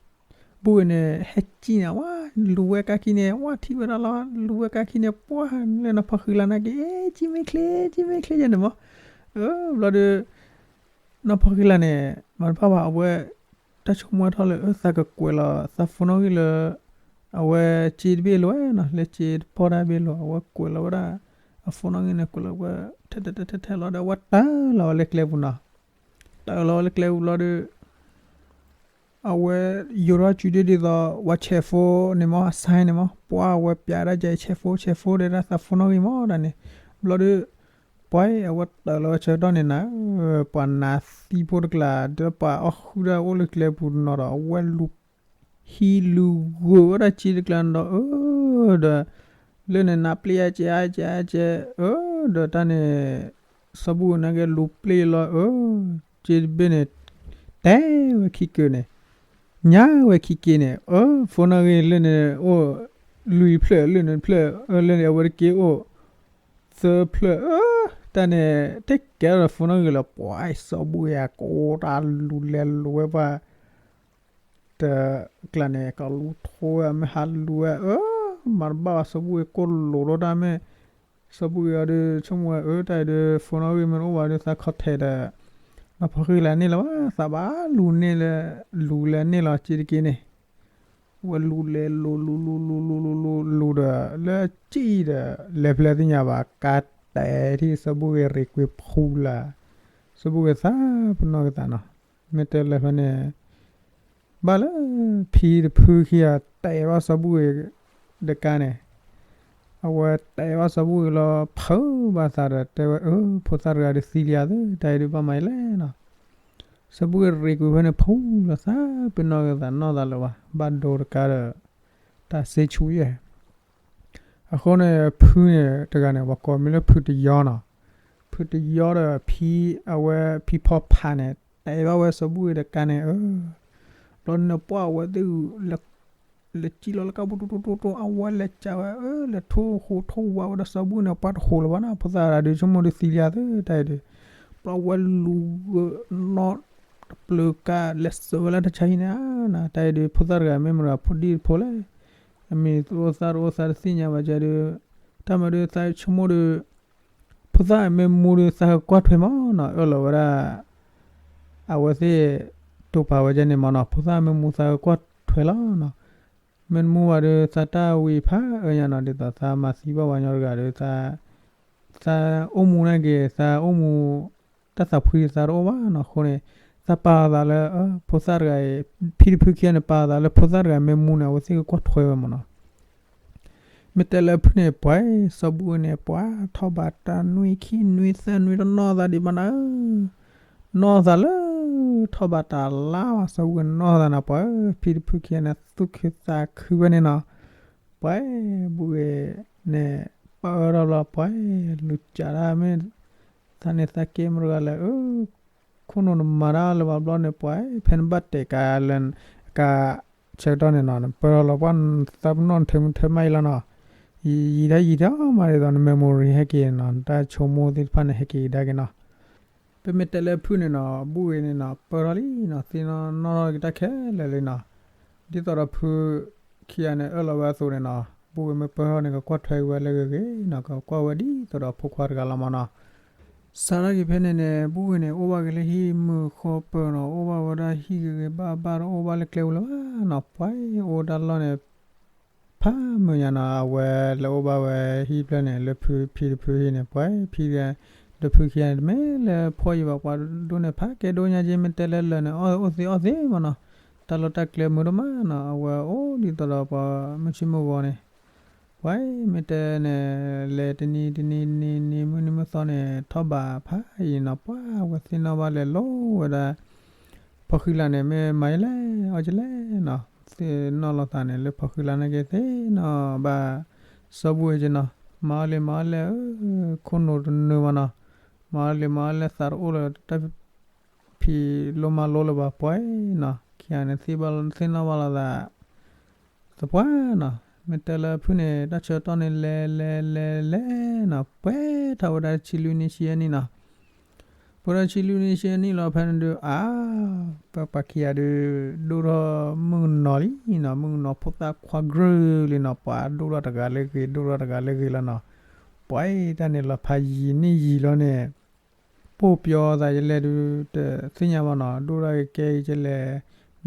ဘူၣ်ဂ့ၤန့ၣ် ဟဲကံၣ်န့ၣ် ဝါ လူၤဝဲကါခံန့ၣ် ဝါထံၣ်ဝဲဒၣ်လီၤ, လူၤဝဲကါခံန့ၣ် ပှၤလၢနီၤ ဖီဃံလၤနာ်က့ၤ ကံၣ်မ့ၢ်ချ့ ကံၣ်မ့ၢ်ချ့ယဲန့ၣ်မး, ဘျီဒီး နီၤ ဖီဃံလၤန့ၣ် မၤတဘၣ်ဘၣ် အဝဲ တၢ်ဆိကမိၣ်ထီၣ်လၢ အၢ သးကကွဲးလီၤ သးဖိနီၣ်ဂံၢ်လၢ အဝဲစ့တဘ့ၣ်လီၤနီၤ, လၢစ့တပီၢ်တၢ်ဘ့ၣ်လီၤ, အဝဲကွဲးလီၤဝဲဒၣ် အဖိနီၣ်ဂံၢ်န့ၣ် ကွဲးလီၤဝဲ ထဲထဲထဲထဲထဲလီၤဒီး အဝဲတၢ်လီၤဝဲလၢကျဲပူၤနီၤ, တၢ်လီၤဝဲလၢကျဲပူၤလီၤဒီး အဝဲယိၤထီၣ်စုဒ့ဒ်သိး ဝဲဆဲးဖိန့ၣ်မး အ sign န့ၣ်မး ပှၤအဝဲပျးဒၣ်ကဲ ဆဲးဖိ ဆဲးဖိ တဲဒၣ်သးဖိနီၣ်ဂံၢ်မးဒၣ်န့ၣ်, ဘျီဒီး ပှၤအဝဲတၢ်လီၤဝဲဆၢကတီၢ်န့ၣ်နၤ, ပှၤနးသံဖိတကျါ ဒီးပှၤအီၣ်ဃုာ်ဒၣ်အိၣ်လၢကျဲပူၤနီၤဒီး အဝဲလူၤ ဟံးလူၤဂုာ်ဝဲဒၣ်စ့တကျါဒီး အၢ ဒီး လၢန့ၣ်နၤပျ့ၤအါကဲအါကဲအါကဲ အၢ ဒီးတၢ်န့ၣ် စီၤဘူၣ်နာ်က့လူၤပျ့ၤလီၤ အၢ စ့တဘ့ၣ်န့ၣ် တဲဝဲခံကၢန့ၣ် ညါဝဲခံက့န့ၣ် အၢ ဖိနီၣ်ဂံၢ်လၢန့ၣ်အိၣ် လွံၢ်ဖျၢၣ် လၢန့ၣ်တဖျၢၣ် အၢ လၢန့ၣ်အဝဲတက့ၢ်အိၣ် သၢဖျၢၣ် အၢ တၢ်န့ၣ် တကဲဒီးဖိနီၣ်ဂံၢ်လၢ ပှၤစီၤဘူၣ်ယၤ ကိးတၢ်လူၤလဲၤလူၤဝဲပှၤ တကျါန့ၣ် ကလူၤထိဝဲ မ့ၢ်ဟးလူၤဝဲ အၢ မၤတဘၣ်ဘၣ် စီၤဘူၣ်ဂ့ၤကိၢ်လိာ်ဒီးတၢ်မ့ၢ် စီၤဘူၣ်ဂ့ၤအီၤဒုး ဆိကမိၣ်ဝဲအၢ တၢ်အံၤဒုး phone နီၣ်ဂံၢ်မ့ၢ်တအိၣ်ဘၣ်ဒီး သး contact ဒီး နီၢ်ဖီဃံလၤန့ၢ်လၢၤဘၣ် သးဘၣ်လူၤန့ၢ်လၢ လူၤလဲၤန့ၢ်လီၤစ့တက့ၢ်န့ၣ် ဝဲလူၤလဲၤလူၤလူၤလူၤလူၤလူၤလူၤလူၤလူၤဒီး လၢစံၣ်ဒီး လဲၤဖဲလဲၣ်သ့ၣ်ညါဘၣ် ကါတဲာ်ထံၣ်စီၤဘူၣ်ဂ့ၤရ့ၣ်ကွံာ်ဖူလၢ် စီၤဘူၣ်ဂ့ၤသးပ့ၤနီၣ်က့ၤသးနီၤ မ့ၢ်တဲလၢဖဲန့ၣ် ဘၣ်လၢ ဖံတဖုခံဂၤ တဲဘၣ်စီၤဘူၣ်ဂ့ၤတကါန့ၣ် အဝဲတဲဘၣ်စီၤဘူၣ်ဂ့ၤလီၤ ဖုးဘၣ်သးဒီး တဲဝဲအၢ ဖိသၣ်တဂၤဒုးသံလံဧါသၢ တၢ်အံၤဒုးဘၣ်မၤအံၤလဲၣ်နီၤ စီၤဘူၣ်ဂ့ၤရ့ၣ်ကွံာ်ဖဲန့ၣ် ဖူလၢ်သးပ့ၤနီၣ်က့ၤသးနီၢ်သးလၢၤဘၣ် ဘၣ်ဒိတကါဒီး တၢ်စ့ဆူယဲၢ် အဃိန့ၣ် ဖုန့ၣ်တဂၤန့ၣ် ပှၤကိးမံၤလၢဖုတယီနီၤ ဖုတယီဒီးဖံ အဝဲဖံဖီဖးန့ၣ် တဲဘၣ်ဝဲစီၤဘူၣ်ဂ့ၤတကါန့ၣ် အၢ ဘျီန့ၣ်ပှၢ်အဝဲသ့ၣ် လဲၤစံၣ်လီၤလၢကါပူတူတူတူတူ အဝဲလဲၤကးဝဲ အၢ လဲၤထိၣ်ဃိထိၣ်ဝါဝဲဒီးစီၤဘူၣ်န့ၣ် ပှၢ်တဃိလၢၤဘၣ်နီၤ ဖိသၣ်တဂၤဒုးဆိကမိၣ်ဒုးသံလံဧါသၢ တၢ်အံၤဒုး ဘျီဝဲလူၤဂၢၢ်နီၣ်တပျၢၤကါ လဲၤစၢၤဝဲလၢတၢ်ဆါဟံၣ်န့ၣ်ဧါနီၤ တၢ်အံၤဒုး ဖိသၣ်တဂၤမ့ၢ်မတၤဖိဒံၣ်တဖိလဲၣ် အမံၤတအိၣ်သၣ်တအိၣ်သးတသ့ၣ်ညါဘၣ်ကဒီး တၢ်မၤဒုးသးဆိကမိၣ်ဒီး ဖိသၣ်မ့ၢ်မူဒီးသးကကွၢ်ထွဲမးနီၤ အၢၣ်လီၤဝဲဒၣ် အဝဲသ့ၣ် တိာ်ပာ်ဝဲဒၣ်န့ၣ်မးနီၤ ဖိသၣ်မ့ၢ်မူသးကကွၢ်ထွဲလီၤနီၤ မ့ၢ်တမူဘၣ်ဒီး သးတၢ်ဝံၤဖးအၢညါနီၤ ဒ်သိးသးမၤသံဘၣ်ပှၤညီတဂၤဒီး သးအိၣ်မူန့ၣ်က့ၤ သးအိၣ်မူ တၢ်သးဖှံသးတအိၣ်ဘၣ်နီၤ အဃိန့ၣ် သးပာ်သးလၢ ဖိသၣ်တဂၤအံၤ ဖံတဖုခံဂၤန့ၣ် ပာ်သးလၢဖိသၣ်တဂၤမ့ၢ်မူန့ၣ် အဝဲသ့ၣ်ကကွၢ်ထွဲဝဲမးနီၤ မ့ၢ်တဲလၢဖုန့ၣ် ပှၤစီၤဘူၣ်န့ၣ် ပှၤထီၣ်ဘးတၢ်နွံခံနွံသၢနွံတနီၢ်သးဒံးဘၣ်နၤဧၢ နီၢ်သးလၢ ထီၣ်ဘးတၢ်လါဘၣ် စီၤဘူၣ်ဂ့ၤနီၢ်သးန့ၣ် ပှၤဧၢ ဖံတဖုခံဂၤန့ၣ် သူၣ်ခုသးခုဝဲန့ၣ်နီၤ ပှၤဘူၣ်ဂ့ၤန့ၣ် ပၢၢ်ထီၣ်ဘျီ ပှၤလူၤကးတၢ်မ့ၢ် သးန့ၣ်သးကဲမတဂၤလဲၣ် အၢ ခိၣ်နူာ်နမၤတၢ်လၢၤဘၣ်ဘျီန့ၣ် ပှၤ ဖဲနဘၣ်တဲာ်ကါလၢ ကါဆၢကတီၢ်န့ၣ်နီၤ နပၢၢ်ထီၣ်လီၤပှၢ် သးပနီၣ်နထၢမုၢ်ထၢမးအံၤလီၤနီၤ ယံာ်တၢ်ယံာ်တၢ်မးဒ်သိး န memory ဟဲက့ၤနီၤ နတၢ်ဆိကမိၣ်သ့ၣ်တဖၣ်န့ၣ် ဟဲက့ၤကဒါက့ၤနီၤ ပမ့ၢ်တဲလၢဖုန့ၣ်နီၤ ဘူၣ်ဂ့ၤန့ၣ်နီၤ ပၢၢ်ထီၣ်လံနီၤ သ့ၣ်နီၣ်နီၣ်ထီၣ်က့ၤတၢ်ခဲလၢာ်လံနီၤ ဒ်သိးဒီးဖုခံဂၤန့ၣ် အၢၣ်လီၤဝဲအသိးန့ၣ်နီၤ ဘူၣ်ဂ့ၤမ့ၢ်ပၢၢ်ထီၣ်န့ၣ် ကကွၢ်ထွဲက့ၤဝဲလၢဂ့ၤဂ့ၤနီၤ ကကွၢ်ဝဲဒ်သိးဒီးဖိခွါတဂၤလီၤမးနီၤ စးထီၣ်က့ၤဖဲန့ၣ်န့ၣ် ဘူၣ်ဂ့ၤန့ၣ် အိၣ်ဘၣ်က့ၤလၢဟံၣ်မုာ်ဃီပၢၤနီၤ အိၣ်ဘၣ်ဝဲဒၣ်ဟံၣ်ဂ့ၤဂ့ၤဘၣ်ဘၣ် တအိၣ်ဘၣ်လၢကျဲပူၤလၢၤဘၣ်နီၤ ပှၤအိၣ်တၢ်လီၢ်န့ၣ် ဖးမုာ်ညါနီၤ အဝဲလဲၤအိၣ်ဘၣ်ဝဲဟံၣ်ဖျၢၣ်န့ၣ် လၢဖံတဖုဟံၣ်န့ၣ် ပှၤဖံတဂၤ ဒီးဖုခံဂၤန့ၣ် တမ့ၢ်လၢဖှီၣ်ယံၤဘၣ် ပှၤဒိၣ်န့ၣ် ဖးကဲဒိၣ်ညါက့ မ့ၢ်တဲလၢလၢာ်န့ၣ် အီၣ်အိၣ်သ့အီၣ်သ့မးနီၤ တၢ်လီၢ်တၢ်ကျဲမုာ်ဒိၣ်မးနီၤ အဝဲအိၣ်ဒ်သိးဒီးပှၤမုၢ်ဆ့ၣ်မုၢ်ဂီၤန့ၣ် ပှၤမ့ၢ်တဲန့ၣ် လဲၤတနံၤတနံၤတနံၤနံၤ မုၢ်နံၤမုၢ်သီန့ၣ် ထီၣ်ဘးဖးယံၤနီၤ ပှၤအဝဲသ့ၣ်နီၣ်ဘၣ်လဲၤလိၤဝဲဒၣ် ဖီဃံလၤန့ၣ် မ့ၢ်မၤယလဲၣ် အီၣ်ကလဲၣ်နီၤ သ့ၣ်နီၣ်လီၤသးန့ၣ် လၢဖီဃံလၤန့ၣ်က့ သ့ၣ်နီၣ်ဘၣ် စီၤဘူၣ်ဝဲက့နီၤ မၤအီၣ်လံမၤအီၣ်လဲၣ် အၢ ခိၣ်နူာ်တနုာ်မးနီၤ မၤအီၣ်လံမၤအီၣ်လဲၣ် သးတအိၣ်လၢတၢ်ဖံးလိမၤလိလၢၤဘၣ် ပှၤနီၤ ခံဂၤန့ၣ် သ့ၣ်နီၣ်ဘၣ်လီၤသး သပှၢ်နီၤ မ့ၢ်တဲလၢဖုန့ၣ် တၢ်ဆၢကတီၢ်န့ၣ် လဲၤလဲၤလဲၤလဲၤနီၤ ပှဲၤထီၣ်ဝဲဒၣ်ဆံလွံၢ်နံၣ်ဆံယဲၢ်နံၣ်နီၤ ပှဲၤထီၣ်ဆံလွံၢ်နံၣ်ဆံယဲၢ်နံၣ်လီၤ ဖဲန့ၣ်ဒုး အါ ပှၤပှၤခံဂၤဒုး ဒိၣ်ထီၣ်မုၣ်ကနီၤလံနီၤ မုၣ်ကနီၤဖိသၣ်ခွါကရၢလံနီၤ ပှၤဒိၣ်ထီၣ်တဂၤလၢအဂ့ၤ ဒိၣ်ထီၣ်တဂၤလၢအဂ့ၤလီၤနီၤ ပှၤတၢ်န့ၣ်လီၤဖးယံာ်နံၣ်ယံာ်လီၤန့ၣ် ပိာ်ပျီသးယလဲၣ်ဒုး တသ့ၣ်ညါဘၣ်နီၤ ဒိၣ်ထီၣ်ကဲကဲအံၤကလဲၣ်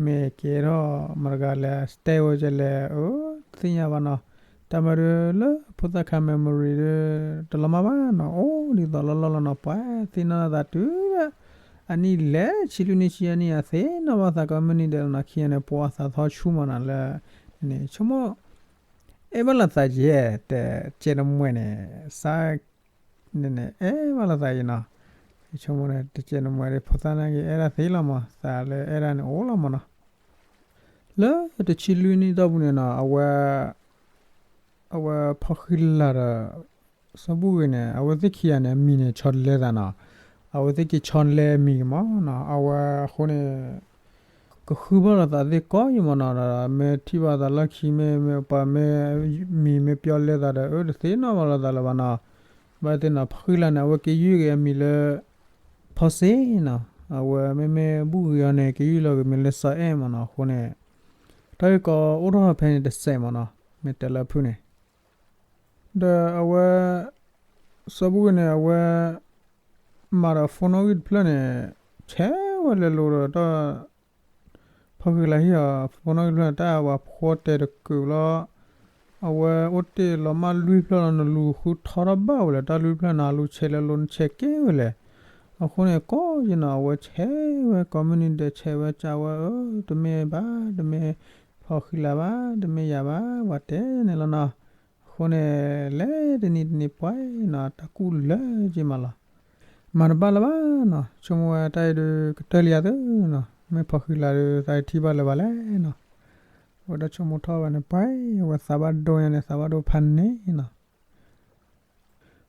မ့ၢ်ကဲထီၣ်မတဂၤလဲၣ် စတဲဝဲကလဲၣ် အၢ တသ့ၣ်ညါဘၣ်နီၤ တၢ်မၤဒုးလၢဖိသၣ်ခါ memory ဒုး တလီၤမၢ်ဘၣ်နီၤ အိၣ်ဒ်သိးလီၢ်လီၢ်လီၤနီၤ ပှၤသ့ၣ်နီၣ်သးတုၤလၢ အနံၣ်လဲၤဆံလွံၢ်နံၣ်ဆံယဲၢ်နံၣ် အသ့ၣ်နီၣ်ဘၣ်သးကီမုၢ်နံၤဒဲးလီၤနီၤ ခံဂၤန့ၣ် ပှၤသးသဟီၣ်ဆူၣ်မးနီၤလၢ န့ၣ် ဆိကမိၣ် အဲၣ်ဘၣ်လိာ်သးယဲၢ် တကဲနမှဲန့ၣ် စး န့ၣ်န့ၣ် အဲၣ်ဘၣ်လိာ်သးယဲၢ်နီၤ ဆိကမိၣ်န့ၣ် တကဲနမှဲဒီး ဖိသၣ်နာ်က့ အဲၣ်ဒၣ်သ့လီၤမး သးလၢအဲၣ်ဒၣ်န့ၣ်အိၣ်လီၤမးနီၤ လၢတဆံလွံၢ်နံၣ်တီၢ်ပူၤန့ၣ်နီၤ အဝဲ အဝဲဖီဃံလၤဒီး စီၤဘူၣ်ဂ့ၤန့ၣ် အဝဲသ့ၣ်ခံဂၤန့ၣ် အမံၤန့ၣ် ဆီတလဲသးနီၤ အဝဲသ့ၣ်က့ၤဆီတလဲအမံၤက့ၤမးနီၤ အဝဲအဃိန့ၣ် ကဃုဘၣ်လိာ်သးသ့ၣ်ကိးယံၤမးနီၤ ဒီးမ့ၢ်ထံၣ်ဘၣ်သးလီၢ်ခံမ့ၢ် မ့ၢ်ပှၤမ့ၢ် မံၤမ့ၢ်ပျီလဲသးဒီး အၢ တသ့ၣ်နီၣ်ဘၣ်လိာ်သးလၢၤဘၣ်နီၤ ဘၣ်သ့ၣ်နီၤ ဖီဃံလၤန့ၣ် အဝဲက့ၤယုၢ်က့ၤအမံၤလၢ ဖီစ့နီၤ အဝဲမ့မ့ၢ်ဘူၣ်ဂ့ၤအီၤန့ၣ် က့ၤယုၢ်လီၤက့ၤမံၤလၢစီၤအဲၣ်မးနီၤ အဃိန့ၣ် တၢ်ဂ့ၢ်ကီအိၣ်ထီၣ်ဖဲန့ၣ်တစဲးမးနီၤ မ့ၢ်တဲလၢဖုန့ၣ် ဒီးအဝဲ စီၤဘူၣ်ဂ့ၤန့ၣ် အဝဲ မၤဒီး phone နီၣ်ဂံၢ်တဖျၢၣ်န့ၣ် ဆဲးဝဲလဲၤလိၤဒီးတၢ် ဖီၣ်ဃံလၤဟ့ၣ်အီၤ phone နီၣ်ဂံၢ်တဖျၢၣ်န့ၣ် တၢ်ပှၤဖှီတဲာ်တကုာ်လီၤ. အဝဲအိၣ်တ့ၢ်လီၤမၢ်လွံၢ်ဖျၢၣ်လီၤ နလူၤဃုထီထီၣ်ဘၣ်ဝဲလဲၣ် တၢ်လွံၢ်ဖျၢၣ်န့ၣ် အလူၤဆဲးလဲၤလိၤ နဆဲးကဲဝဲလဲၣ်. အဃိန့ၣ် ကိးယနီၤ အဝဲဆဲးဝဲ ကိးမုၢ်နံၤဒဲး ဆဲးဝဲကးဝဲ အၢ တမ့ၢ်ဘၣ် တမ့ၢ်ဖီၣ်ဃံလၤဘၣ် တမ့ၢ်ယၤဘၣ် ပှၤတဲန့ၣ်လီၤနီၤ. အဃိန့ၣ် လဲၤတနံၤတနံၤပှဲၤနီၤ တၢ်ကူၣ်လၢက့မးလီၤ. မၤတဘၣ်လၢၤဘၣ်နီၤ ဆိကမိၣ်ဝဲတၢ်အံၤဒုး ကတၢၢ်လံယၤသုနီၤ မ့ၢ်ဖီၣ်ဃံလၤဒုး သးထံၣ်ဘၣ်လၢၤဘၣ်လဲၣ်နီၤ. အဝဲတၢ်ဆိကမိၣ်ထီၣ်ဝဲန့ၣ် ပှဲၤ အဝဲသးဘၣ်ဒိညါန့ၣ် သးဘၣ်ဒိဖးန့ၣ်နီၤ.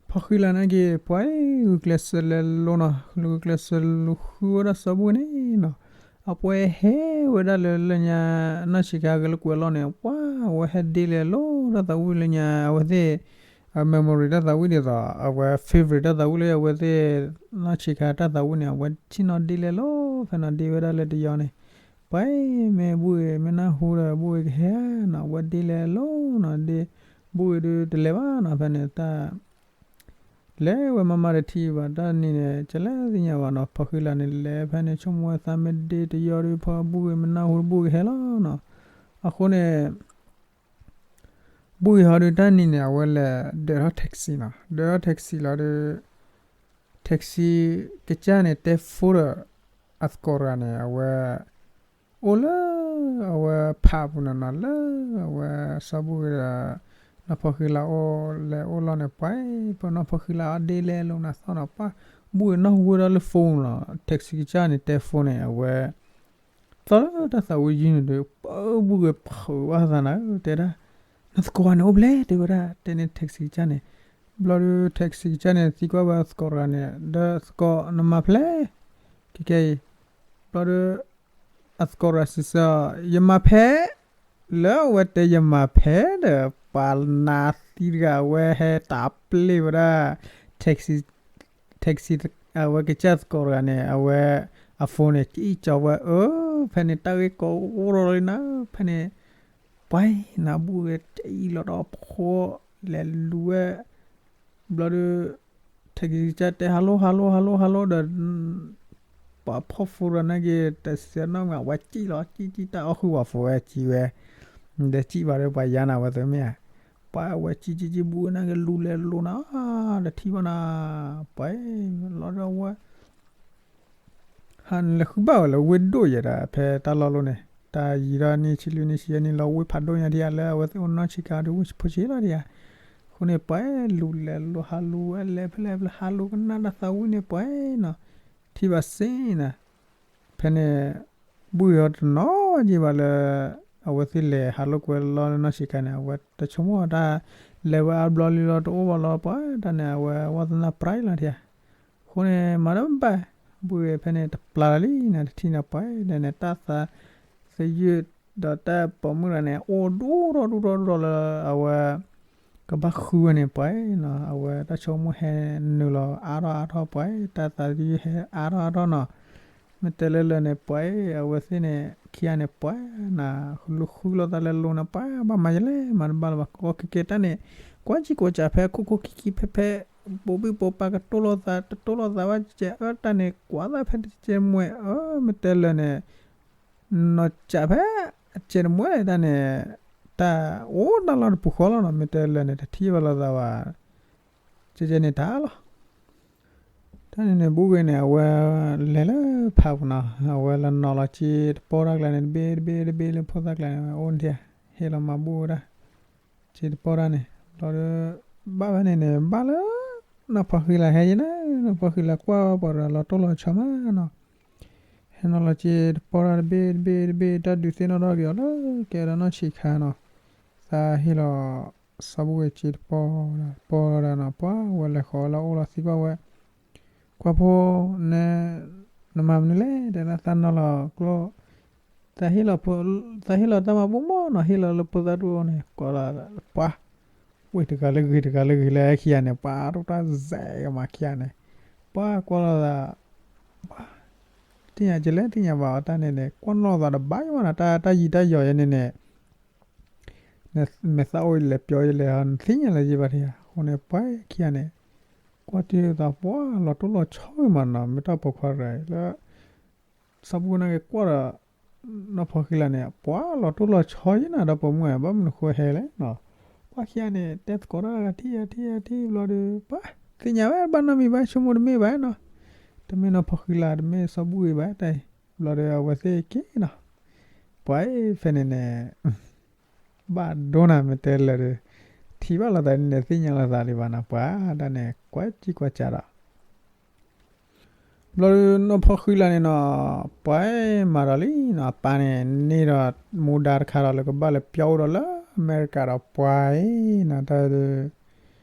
ဖီၣ်ဃံလၤန့ၣ်က့ၤ ပှၤဂုာ်ကျဲးစၢးလဲၤလိၤနီၤ ဂုာ်ကျဲးစၢးလူၤဃုဝဲဒၣ်စီၤဘူၣ်န့ၣ်နီၤ. အပှဲၤဟဲဝဲဒၣ်လၢလၢညါ နီၢ်ဆံးခါဂဲၤလိာ်ကွဲလီၤန့ၣ် ပှၤအဝဲဟဲဒ့လဲၤလိၤတၢ်သးဝံၣ်လၢညါ အဝဲသ့ၣ် အ memory တၢ်သးဝံၣ်ဒ်သိး အဝဲ favorite တၢ်သးဝံၣ်လၢအဝဲသ့ၣ် နီၢ်ဆံးခါတၢ်သးဝံၣ်န့ၣ် အဝဲဆ့ၣ်နီၤဒ့လဲၤလိၤ ဖဲနီၤဒ့ဝဲဒၣ်လၢတယီန့ၣ် ပှၤမ့ၢ်ဘူၣ်ဂ့ၤ မ့ၢ်နၢ်ဟူဒီး ဘူၣ်ဂ့ၤကဟဲနီၤ အဝဲဒ့လဲၤလိၤနီၤ ဒ့ ဘူၣ်ဂ့ၤဒုးတလဲၤဘၣ်နီၤ ဖဲန့ၣ်တၢ် လဲၤဝဲမၤမၤတထံၣ်ဘၣ် တၢ်နံၤန့ၣ် ကလဲၤသ့ၣ်ညါဘၣ်နီၤ ဖီၣ်ဃံလၤန့ၣ် လဲၤဖဲန့ၣ် ဆိကမိၣ်ဝဲသးမ့ၢ်ဒ့တယီဒုး ဖီဘူၣ်ဂ့ၤမ့ၢ်နၢ်ဟူ ဘူၣ်ဂ့ၤဟဲလီၤနီၤ. အဃိန့ၣ် ဘူၣ်ဂ့ၤဟီဒုး တၢ်နံၤန့ၣ် အဝဲလဲၤဒၢးထီၣ် taxi နီၤ ဒၢးထီၣ် taxi လီၤဒီး taxi ကစၢ်န့ၣ် တဲ phone ဒီး အသကိးတဂၤန့ၣ် အဝဲ အိၣ်လၢ အဝဲဖးပူၤန့ၣ်နီၤ လၢ အဝဲ စီၤဘူၣ်ဂ့ၤဒီး နီၢ်ဖီၣ်ဃံလၤအိၣ်လဲၤအိၣ်လီၤန့ၣ် ပှၤ ပနီၢ်ဖီၣ်ဃံလၤအီၤဒ့လဲၤလိၤနၤသီၣ်နီၤ ပှၤ ဘူၣ်ဂ့ၤနီၢ်ဟူဝဲဒၣ်လၢ phone နီၤ taxi ကစၢ်န့ၣ် တဲ phone န့ၣ် အဝဲ သီၣ်လၢတၢ်သးဝံၣ်ယုၢ်န့ၣ်ဒီး ပၢ်ဘူၣ်ဂ့ၤဖုးဘၣ်သးနၤ တဲဒၣ် နသကိးဂၤန့ၣ်အိၣ်ဖဲလဲၣ် တဲဝဲဒၣ် တဲန့ၣ် taxi ကစၢ်န့ၣ် ဘျီဒုး taxi ကစၢ်န့ၣ် သံကွၢ်ဝဲအသကိးတဂၤန့ၣ် ဒီးသကိး နမၤဖဲလဲၣ် ခဲကဲအံၤ ဘျီဒီး အသကိးတဂၤစံးဆၢ ယမၤဖဲ လၢအဝဲတဲယမၤဖဲဒီး ပှၤနါသံတဂၤ အဝဲဟဲတၢ်ပျ့ၢ်ဝဲဒၣ် taxi taxi အဝဲကစၢ်သကိးတဂၤန့ၣ် အဝဲ အ phone န့ၣ် ကံၣ်ကၠီဝဲ အၢ ဖဲန့ၣ် တၢ်ဂ့ၢ်ကီအိၣ်ထီၣ်လံနၤ ဖဲန့ၣ် ပှၤနါဘူၣ်ဂ့ၤတအံၤလီၤဒီးဖိ လဲၤလူၤဝဲ ဘျီဒီး taxi ကစၢ်တဲ hello hello hello hello ဒီး ပှၤဖီၣ် phone တဂၤန့ၣ်က့ၤ တစဲးနီၣ်မး အဝဲကံၣ်လီၤ ကံၣ်ကံၣ် တၢ်အီၣ်ဃုာ်ဝဲ phone ဝဲကံၣ်ဝဲ ဒီးကံၣ်ဘၣ်ဒီး ပှၤယါနၤဝဲသ့ၣ်မ့ၢ်ဧါ ပှၤအဝဲကံၣ်ကံၣ်ကံၣ် ဘူၣ်ဂ့ၤန့ၣ်က့ၤလူၤလဲၤလိၤနၤ တထံၣ်ဘၣ်နၤ ပှၤလီၤဒီးဝဲ ဟးနုာ်လဲၤဃုဘၣ်ဝဲလၢဝ့ၢ်ဒိၣ်ယဲဒၣ် ဖဲတၢ်လီၢ်လီၤန့ၣ် တၢ်ယံၤထီၣ်နံၣ်ဆံလွံၢ်နံၣ်ဆံယဲၢ်နံၣ်လီၤ ဝ့ၢ်ဖးဒိၣ်ညါဒံးဧါ လၢအဝဲသ့ၣ်အိၣ်နီၢ်ဆံးခါဒီး ဝ့ၢ်ဖိဆံးလီၤဒံးဧါ အဃိန့ၣ် ပှၤလူၤလဲၤလိၤ ဟးလူၤဝဲလဲၤဖဲလဲၣ်ဖဲလဲၣ် ဟးလူၤကနၣ်တၢ်သးဝံၣ်န့ၣ် ပှၤနီၤ ထံၣ်ဘၣ်စ့ၢ်နၤ ဖဲန့ၣ် ဘူၣ်ဂ့ၤအီၤတနီၤက့ၤဘၣ်လၢ အဝဲသ့ၣ်လဲၤဟးလိာ်ကွဲလီၤလၢနီၢ်ဆံးခါန့ၣ် အဝဲတဆိကမိၣ်တၢ် လဲၤဝဲအါဘျီလံလီၤ တအိၣ်ဘၣ်လီၤ ပှၤတၢ်န့ၣ် အဝဲဝဲသနာ် pride လီၤဒံးဧါ အဃိန့ၣ် မၤတဘၣ် ဘူၣ်ဂ့ၤဖဲန့ၣ် တပျၢ်လီၤလံနၤ တထံၣ်နၤပှၤ ဒီးန့ၣ် တၢ်သးသယုၢ်ဒီးတၢ်ပိာ်မုၣ်တဂၤန့ၣ် အိၣ်ဒူၣ်ထီၣ်ဒူၣ်ထီၣ်ဒူၣ်ထီၣ်လၢအဝဲ ကဘၣ်ဃုဝဲန့ၣ် ပှၤနီၤ အဝဲတၢ်ဆိကမိၣ်ဟဲနုာ်လီၤအါထီၣ်အါထီၣ် ပှၤတၢ်သးသယုၢ်ဟဲအါထီၣ်အါထီၣ်နီၤ မ့ၢ်တဲလၢလၢာ်န့ၣ် ပှၤအဝဲသ့ၣ်န့ၣ် ခံဂၤန့ၣ် ပှၤနၤ လူၤဃုလိာ်သးလဲၤလိၤနၤ ပှၤဘၣ်မၤယလဲၣ် မၤတဘၣ်လၢၤဘၣ် ကီကီခဲခဲတၢ်န့ၣ် ကွၢ်ကံကွၢ်ကၢ်ဖဲခိၣ်ခိၣ်ခံခံဖဲဖဲ ပိာ်ဘံၣ်ပိာ်ပၤကတိၢ်လိာ်သး တတိၢ်လိာ်သးဘၣ် ကဲအၢတၢ်န့ၣ် ကွၢ်သးဖဲတကဲမွဲ အၢ မ့ၢ်တဲလၢာ်န့ၣ် နီၢ်ကၢ်ဖဲ အကဲတမွဲတၢ်န့ၣ် တၢ်အိၣ်တၢ်လီၢ်တပူၤဃီလီၤနီၤ မ့ၢ်တဲလၢာ်န့ၣ် တထံၣ်ဘၣ်လိာ်သးဘၣ် ကဲကဲန့ၣ်တၢ်လီၤ တၢ်န့ၣ်န့ၣ် ဘူၣ်ဂ့ၤန့ၣ် အဝဲလဲၤလၢဖးပူၤနီၤ အဝဲလၢနီၤလီၤက့တပီၢ်တၢ်ကျါန့ၣ် တဘ့ၣ်တဘ့ၣ်တဘ့ၣ်လၢဖိသၣ်ကျါန့ၣ် အိၣ်န့ၣ် ဟ့ၣ်လီၤမၤဘူၣ်ဝဲဒၣ် က့တပီၢ်တၢ်န့ၣ် ဘျီဒီး ဘၣ်ဖဲန့ၣ်န့ၣ် ဘၣ်လၢ နီၢ်ဖီၣ်ဃံလၤဟဲယဲန့ၣ် နီၢ်ဖီၣ်ဃံလၤကွၢ်ပှၤတဂၤလီၤတိၢ်လီၤဆီမးနီၤ ဟဲနီၤလီၤက့တပီၢ်တၢ်တဘ့ၣ်တဘ့ၣ်တဘ့ၣ် တၢ်ဒုးသ့ၣ်နီၣ်ထီၣ်က့ၤအီၤလၢကဲဒီးနီၢ်ဆံးခါနီၤ သးဟ့ၣ်လီၤ စီၤဘူၣ်ဝဲက့တပီၢ်တၢ် ပီၢ်တၢ်နီၤ ပှၤဝဲလဲၤဃီၤလၢအအိၣ်လီၤသံကွၢ်ဝဲ ကွၢ်ဖိ န နမၤမနုၤလဲၣ် တဲဒၣ်သးနီၤလီၤကျိ သးဟ့ၣ်လီၤ သးဟ့ၣ်လီၤတၢ်မၤဘူၣ်မးနီၤ ဟ့ၣ်လီၤလၢဖိသၣ်ဒူၣ်န့ၣ် ကွၢ်လီၤ ပှၤ ဝ့ၢ်တဂၤလၢဂ့ၤတဂၤလၢဂ့ၤလၢခံဂၤန့ၣ် ပှၤတိၢ်တၢ်စဲးကမၤခံဂၤန့ၣ် ပှၤကွၢ်လီၤသး ပှၤ သ့ၣ်ညါကလဲၣ်သ့ၣ်ညါဘၣ်အီၤတၢ်န့ၣ်န့ၣ် ကွၢ်နီၣ်သးတဘၣ်ယမးနီၤ တၢ်တၢ်ယံၤတၢ်ယီၤယဲန့ၣ်န့ၣ် မဲာ်သၣ်အိၣ်ယလဲၤပျီယလဲၤ နသ့ၣ်ညါလၢၤယဲဘၣ်တယၤ. အဃိန့ၣ် ပှၤခံဂၤန့ၣ် ကွၢ်တံၢ်သးပှၤလီၤတိၢ်လီၤဆီဂ့ၤမးနီၤ, မ့ၢ်တၢ်ပိာ်ခွါတဂၤအံၤလၢ စီၤဘူၣ်နာ်က့ၤကွၢ်ဒီး နီၢ်ဖီဃံလၤန့ၣ် ပှၤလီၤတိၢ်လီၤဆီယဲနၤ ဒီးပိာ်မုၣ်ဧါ, ဘၣ်မနုၤဃိဟဲလဲၣ်နီၤ. ပှၤခံဂၤန့ၣ် တဲသကိးတၢ်ဂၤထံၣ်ဂၤထံၣ်ဂၤထံၣ်ဘျီဒီး ပှၤသ့ၣ်ညါဝဲ ဘၣ်နီတမံၤဘၣ် ဆိကမိၣ်တမ့ၢ်ဘၣ်နီၤ, တမ့ၢ်နီၢ်ဖီဃံလၤ တမ့ၢ်စီၤဘူၣ်ဂ့ၤဘၣ်တၢ်အံၤ. ဘျီဒီးအဝဲသ့ၣ်က့ၤနီၤ, ပှၤအံၤဖဲန့ၣ်န့ၣ် ဘၣ်ဒိနၤ မ့ၢ်တဲလၢာ်ဒီး ထံၣ်ဘၣ်လိာ်သးန့ၣ် သ့ၣ်ညါလိာ်သးဒံးဘၣ်နီၤ, ပှၤဒၣ်န့ၣ် ကွၢ်ကံကွၢ်ကၢ်ဒီး ဘျီဒီးနီၢ်ဖီဃံလၤန့ၣ်နီၤ, ပှၤမၤဒီးလံနီၤ, အပၢ်န့ၣ် န့ၢ်ဒီးမူဒါတခါဒီး လၢကဘၣ်လဲၤပျီအိၣ်ဒီးလၢအမဲရကၤဒီးပှၤအံၤနီၤ, တၢ်ဒီး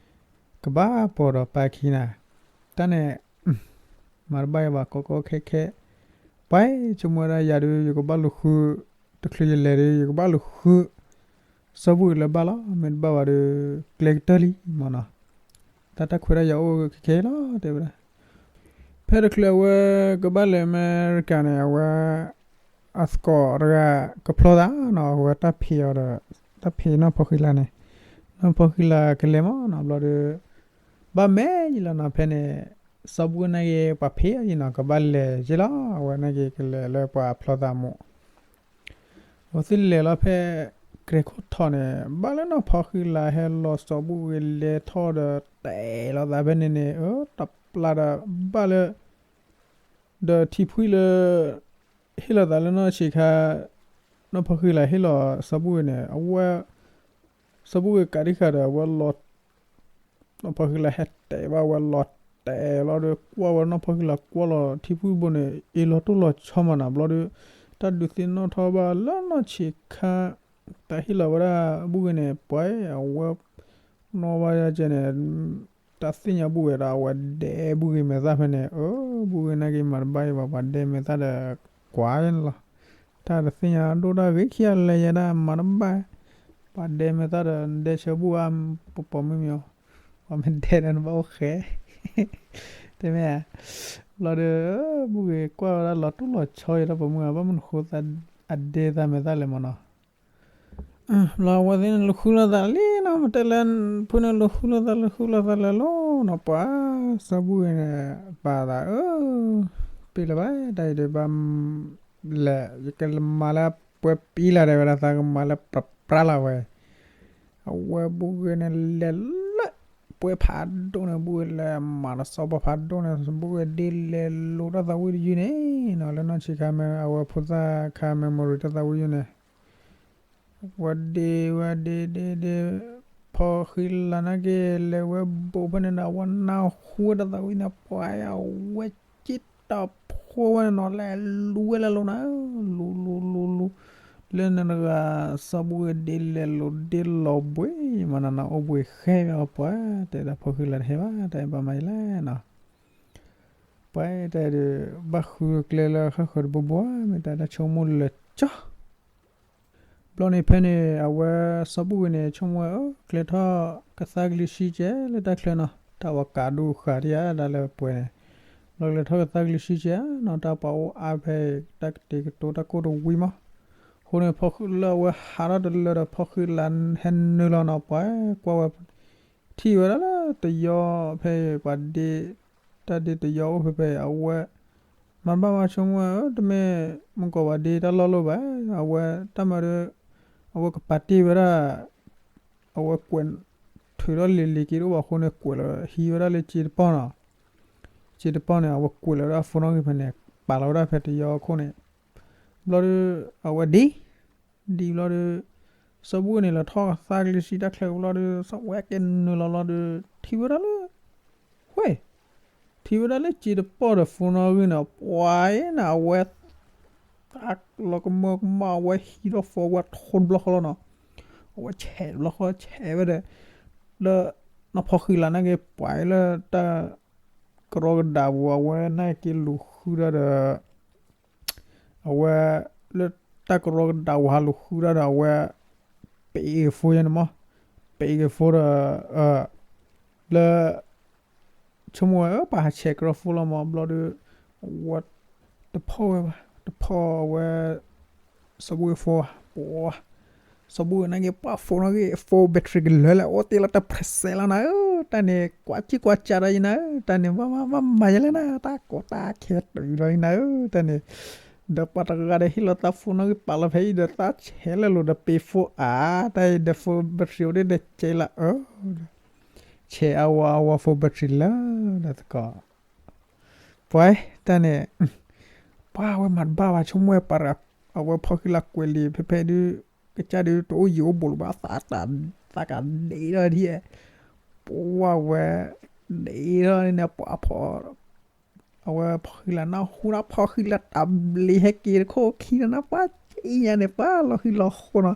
ကဘၣ်ပိာ်ဒီးပၢ်ခံနၤ, တၢ်န့ၣ် မၤတဘၣ်ယၤဘၣ် ကီကီခဲခဲ, ပှၤဆိကမိၣ်ဝဲဒၣ်ယၤဒီး ယကဘၣ်လူၤဃု, တချုးယလဲၤဒီး ယကဘၣ်လူၤဃု စီၤဘူၣ်အံၤလၢၤဘၣ်လီၤ, မ့ၢ်တဘၣ်ဘၣ်ဒီး ကျဲကတၢၢ်လံမ့ၢ်နီၤ, တၢ်တၢ်ခွဲးတၢ်ယာ်အိၣ်ခဲခဲလီၤ တဲဝဲဒၣ်. ဖဲတချုးအဝဲကဘၣ်လဲၤအမဲရကၤန့ၣ် အဝဲ အသကိးတဂၤကဖျီသးနီၤ, အဝဲတၢ်ဖံးအီၤဒီး တၢ်ဖံးနီၢ်ဖီဃံလၤန့ၣ်, နီၢ်ဖီဃံလၤကလဲၤမ့ၢ်နီၤ, ဘျီဒီး ဘၣ်မဲာ်ယံၤလီၤနီၤ, ဖဲန့ၣ် စီၤဘူၣ်နာ်က့ၤ ပှၤဖံးအီၤယံၤနီၤ, ကဘၣ်လဲၤယ့လီၤ, အဝဲနာ်က့ၤကလဲၤလၢပှၤဖျီသးမူး အဝဲသ့ၣ်လဲၤလီၤဖဲ ကြဲၤခိၣ်ထီၣ်န့ၣ် ဘၣ်လၢနီၢ်ဖီဃံလၤဟဲလီၤစီၤဘူၣ်ဂ့ၤလဲၤထီၣ်ဒီး တဲလီၤသးဖဲန့ၣ်န့ၣ် အတပျၢ်ဒီး ဘၣ်လၢ ဒီးထံဖှံလၢ ဟ့ၣ်လီၤသးလၢနီၢ်ဆံးခါ နီၢ်ဖီဃံလၤဟ့ၣ်လီၤစီၤဘူၣ်ဂ့ၤန့ၣ် အဝဲ စီၤဘူၣ်ဂ့ၤကးဒံဃာ်ဒီး အဝဲလီၤ နီၢ်ဖီဃံလၤဟဲတဲာ်ဘၣ်ဝဲလီၤတဲာ်လီၤဒီး ကွၢ်ဝဲနီၢ်ဖီဃံလၤကွၢ်လီၤထံဖှံဘိန့ၣ် အ့ၣ်လီၤတိၢ်လီၤဆီမးနီၤ, ဘျီဒီး တၢ်ဒုးသ့ၣ်နီၣ်ထီၣ်ဘၣ်လၢနီၢ်ဆံးခါ တၢ်ဟ့ၣ်လီၤဝဲဒၣ်ဘူၣ်ဂ့ၤန့ၣ် ပှၤအဝဲ နီၢ်ဘၣ်ယၤကဲန့ၣ် တၢ်သ့ၣ်ညါဘူၣ်ဂ့ၤဒီး အဝဲဒဲဘူၣ်ဂ့ၤမဲာ်သၣ်ဖဲန့ၣ်, အၢ ဘူၣ်ဂ့ၤနာ်က့ၤမၤတဘၣ်အံၤဘၣ် ပှၤဒဲမဲာ်သၣ်ဒီး ကွၢ်န့ၣ်လီၤ. တၢ်တသ့ၣ်ညါဒိၣ်တၢ်ဂ့ၤခံဂၤလဲၤယဲဒၣ်မၤတဘၣ်, ပှၤဒဲမဲာ်သၣ်ဒီး နဒဲဆၢဘူၣ်အါ ပပိာ်မုၣ်မ့ၢ်အီၤ, ပှၤမ့ၢ်ဒဲဒီးနဘၣ်အိၣ်ဃဲ တဲမ့ၢ်ဧါ, ဘျီဒီး ဘူၣ်ဂ့ၤကွၢ်ဝဲဒၣ်လီၤတိၢ်လီၤဆီယဲဒၣ်ပိာ်မုၣ်ဧါ, ဘၣ်မနုၤဃိသး အဒဲသးမဲာ်သၣ်လဲၣ်မ့ၢ်နီၤ ဘျီအဝဲသ့ၣ်န့ၣ်လူၤဃုလိာ်သးလံနီၤ, မ့ၢ်တဲလၢ ဖုန့ၣ်လူၤဃုလိာ်သး လူၤဃုလိာ်သးလၢလီၤနီၤ, ပှၤစီၤဘူၣ်ဂ့ၤန့ၣ် ပာ်သးအၢ ပ့ၢ်လၢၤဘၣ် တၢ်အံၤဒီးဘၣ် လဲၤ ယကမၤလၢပှဲၤပံလၢ် တဲဝဲဒၣ် သးကမၤလၢပြးပြးလၢ်ဝဲ အဝဲဘူၣ်ဂ့ၤန့ၣ်လဲၤလၢ ပှဲၤဖးဒိၣ်န့ၣ် ဘူၣ်ဂ့ၤလဲၤမၤတစီၤပၤဖးဒိၣ်န့ၣ် ဘူၣ်ဂ့ၤဒ့လဲၤလိၤတၢ်သးဝံၣ်တယုၢ်န့ၣ်နီၤ, လၢနီၢ်ဆံးခါမ့ၢ် အဝဲဖိသၣ်ခါ memory တၢ်သးဝံၣ်ယုၢ်န့ၣ် ဝဲဒ့ဝဲဒ့ဒ့ဒ့ ဖီဃံလၤနာ်က့ၤ လဲၤဝဲဘိးဖဲန့ၣ်ဒီး အဝဲနၢ်ဟူဝဲတၢ်သးဝံၣ်န့ၣ် ပှၤအဝဲစ့တၢ်ဖိဝဲန့ၣ်နီၤ လဲၤလူၤဝဲလၢလိၤနၤ, လူၤလူၤလူၤလူၤ လၢနတဂၤ စီၤဘူၣ်ဂ့ၤဒ့လဲၤလိၤဒ့လီၤဘှံး မနၤနၤအိၣ်ဘှံးဃဲဝဲအီၤပှၤ, တဲဒၣ်ဖီဃံလၤတဟဲဘၣ် တၢ်ဘၣ်မၤယလဲၣ်နီၤ, ပှၤတဲဒီး ဘၣ်ဃုကျဲလၢဃၣ်ဃၢၤတဘိဘိ မ့ၢ်တၢ်တၢ်ဆိကမိၣ်လၢာ်ကၠီ ဘျီန့ၣ်ဖဲန့ၣ် အဝဲစီၤဘူၣ်ဂ့ၤန့ၣ် ဆိကမိၣ်ဝဲ အၢ ကျဲထီၣ်ကသါကလံၤဆံကဲလၢတၢ်ချၢနီၤ, တၢ်ဝဲကးဒိၣ်ဃာ်ဒံးဧါ တၢ်လၢပှဲၤန့ၣ်, ဘျီကျဲထီၣ်ကသါကလံၤဆံကဲနီၤ, တၢ်ပှၤအိၣ်အါဖဲ တၢ်ကတဲာ်ကတီၤတၢ်ကိၢ်တဝံၤမး, အဃိန့ၣ် ဖီဃံလၤအဝဲဟးထီၣ်တလၢဒီး ဖီဃံလၤဟဲနုာ်လီၤနီၤ, ပှၤကွၢ်ဝဲ ထံၣ်ဝဲဒၣ်လၢတယီဖဲ ပှၤဒ့ တၢ်ဒ့တယီအိၣ်ဖဲဖဲ အဝဲ မၤတဘၣ်ဘၣ်ဆိကမိၣ်ဝဲ တမ့ၢ်မုၢ်ကီၢ်ပှၤဒ့တၢ်လီၢ်လီၤဘၣ်, အဝဲတၢ်မၤဒီး အဝဲကပာ်တ့ၢ်ဝဲဒၣ် အဝဲကွဲး ထုးထီၣ်လံာ်လံာ်က့ၤတအိၣ်ဘၣ်အဃိန့ၣ် ကွဲးလီၤဟံးဝဲဒၣ်လၢစ့တပီၢ်နီၤ, စ့တပီၢ်န့ၣ် အဝဲကွဲးလီၤဝဲဒၣ် phone နီၣ်ဂံၢ်ဖဲန့ၣ် ပာ်လီၤဝဲဒၣ်ဖဲတယီအခိၣ်န့ၣ်, ဘျီဒီး အဝဲဒ် ဒ်ဘျီဒီး စီၤဘူၣ်န့ၣ် လဲၤထီၣ်ကသါကလံၤဆံတၢ်ချၢဘျီဒီး စီၤဝဲက့ၤနုာ်လီၤဘျီဒီး ထံၣ်ဝဲဒၣ်လၢ ဝဲ ထံၣ်ဝဲဒၣ်လၢစ့တပီၢ်ဒီး phone နီၣ်ဂံၢ်န့ၣ် ပှၤအံၤန့ၣ် အဝဲ သးလီၤကမၢကမၣ် အဝဲဟံးထီၣ် phone ဝဲထိတဘျီဃီလီၤနီၤ, အဝဲဆဲးတဘျီဃီ ဆဲးဝဲဒီး လၢ နီၢ်ဖီဃံလၤနာ်က့ ပှၤအံၤလၢတၢ် ကရီကဒးပူၤ အဝဲနာ်က့လူၤဃုတၢ်ဒီး အဝဲ လၢတၢ်ကရီကဒးပူၤဟးလူၤဃုတၢ်ဒီး အဝဲ ပ့းက့ၤ phone ယဲန့ၣ်မး, ပ့းက့ၤ phone ဒီး လၢ ဆိကမိၣ်ဝဲ ပှၤဟးဆဲးကရီ phone လီၤမး ဘျီဒီး အဝဲ တဖီၣ်ဝဲဘၣ် တဖီၣ်အဝဲ စီၤဘူၣ် phone ဘၣ် ပှၤ စီၤဘူၣ်နာ်က့ၤ ပှၤ phone နီၣ်ဂံၢ် phone battery ကလၢာ်လၢ အိၣ်တ့ၢ်လီၤတ percent လီၤနၤဧၢ, တၢ်န့ၣ် ကွၢ်ကံၢ်ကွၢ်ကးဒီးယနၤဧၢ, တၢ်န့ၣ် ဘၣ်မၤယလဲၣ်နၤ, တၢ်ကိးတၢ်ခဲတုၤလီၤယနၤဧၢ, တၢ်န့ၣ်, ဒီးပှၤတဂၤဒီးဟ့ၣ်လီၤသး phone နီၣ်ဂံၢ် ပာ်လီၤဖဲအံၤဒီး သးဆဲးလၢလိၤဒီးပ့ၤ phone အါ, တၢ်အံၤဒီး phone battery အိၣ်ဒ့ဒီးကဲလီၤအၢ ဆဲးအဝဲအဝဲ phone battery လၢဒီးသကိး ပှၤတၢ်န့ၣ်, ပှၤအဝဲမၤတဘၣ်ဘၣ် ဆိကမိၣ်ဝဲပှၤတဂၤ, အဝဲဖီၣ်ဃံလၤကွဲးလံာ်ဖဲဖဲဒုး, ကစၢ်ဒုးတအိၣ်ယံၤအိၣ်ဘူးလၢၤဘၣ် သးတၢ်, သးကဒ့ဒီးဒ်, ပှၤဝဲ, ဒ့ဒီးန့ၣ် ပှၤဖီၣ်, အဝဲဖီၣ်ဃံလၤနၢ်ဟူနၢ်ဖီၣ်ဃံလၤတၢ်ဘျ့ဟဲက့ၤတခိၣ်ခံနီၤ ပှၤသ့ၣ်ညါန့ၣ် ပှၤလီၤဃံလီၤဃိနီ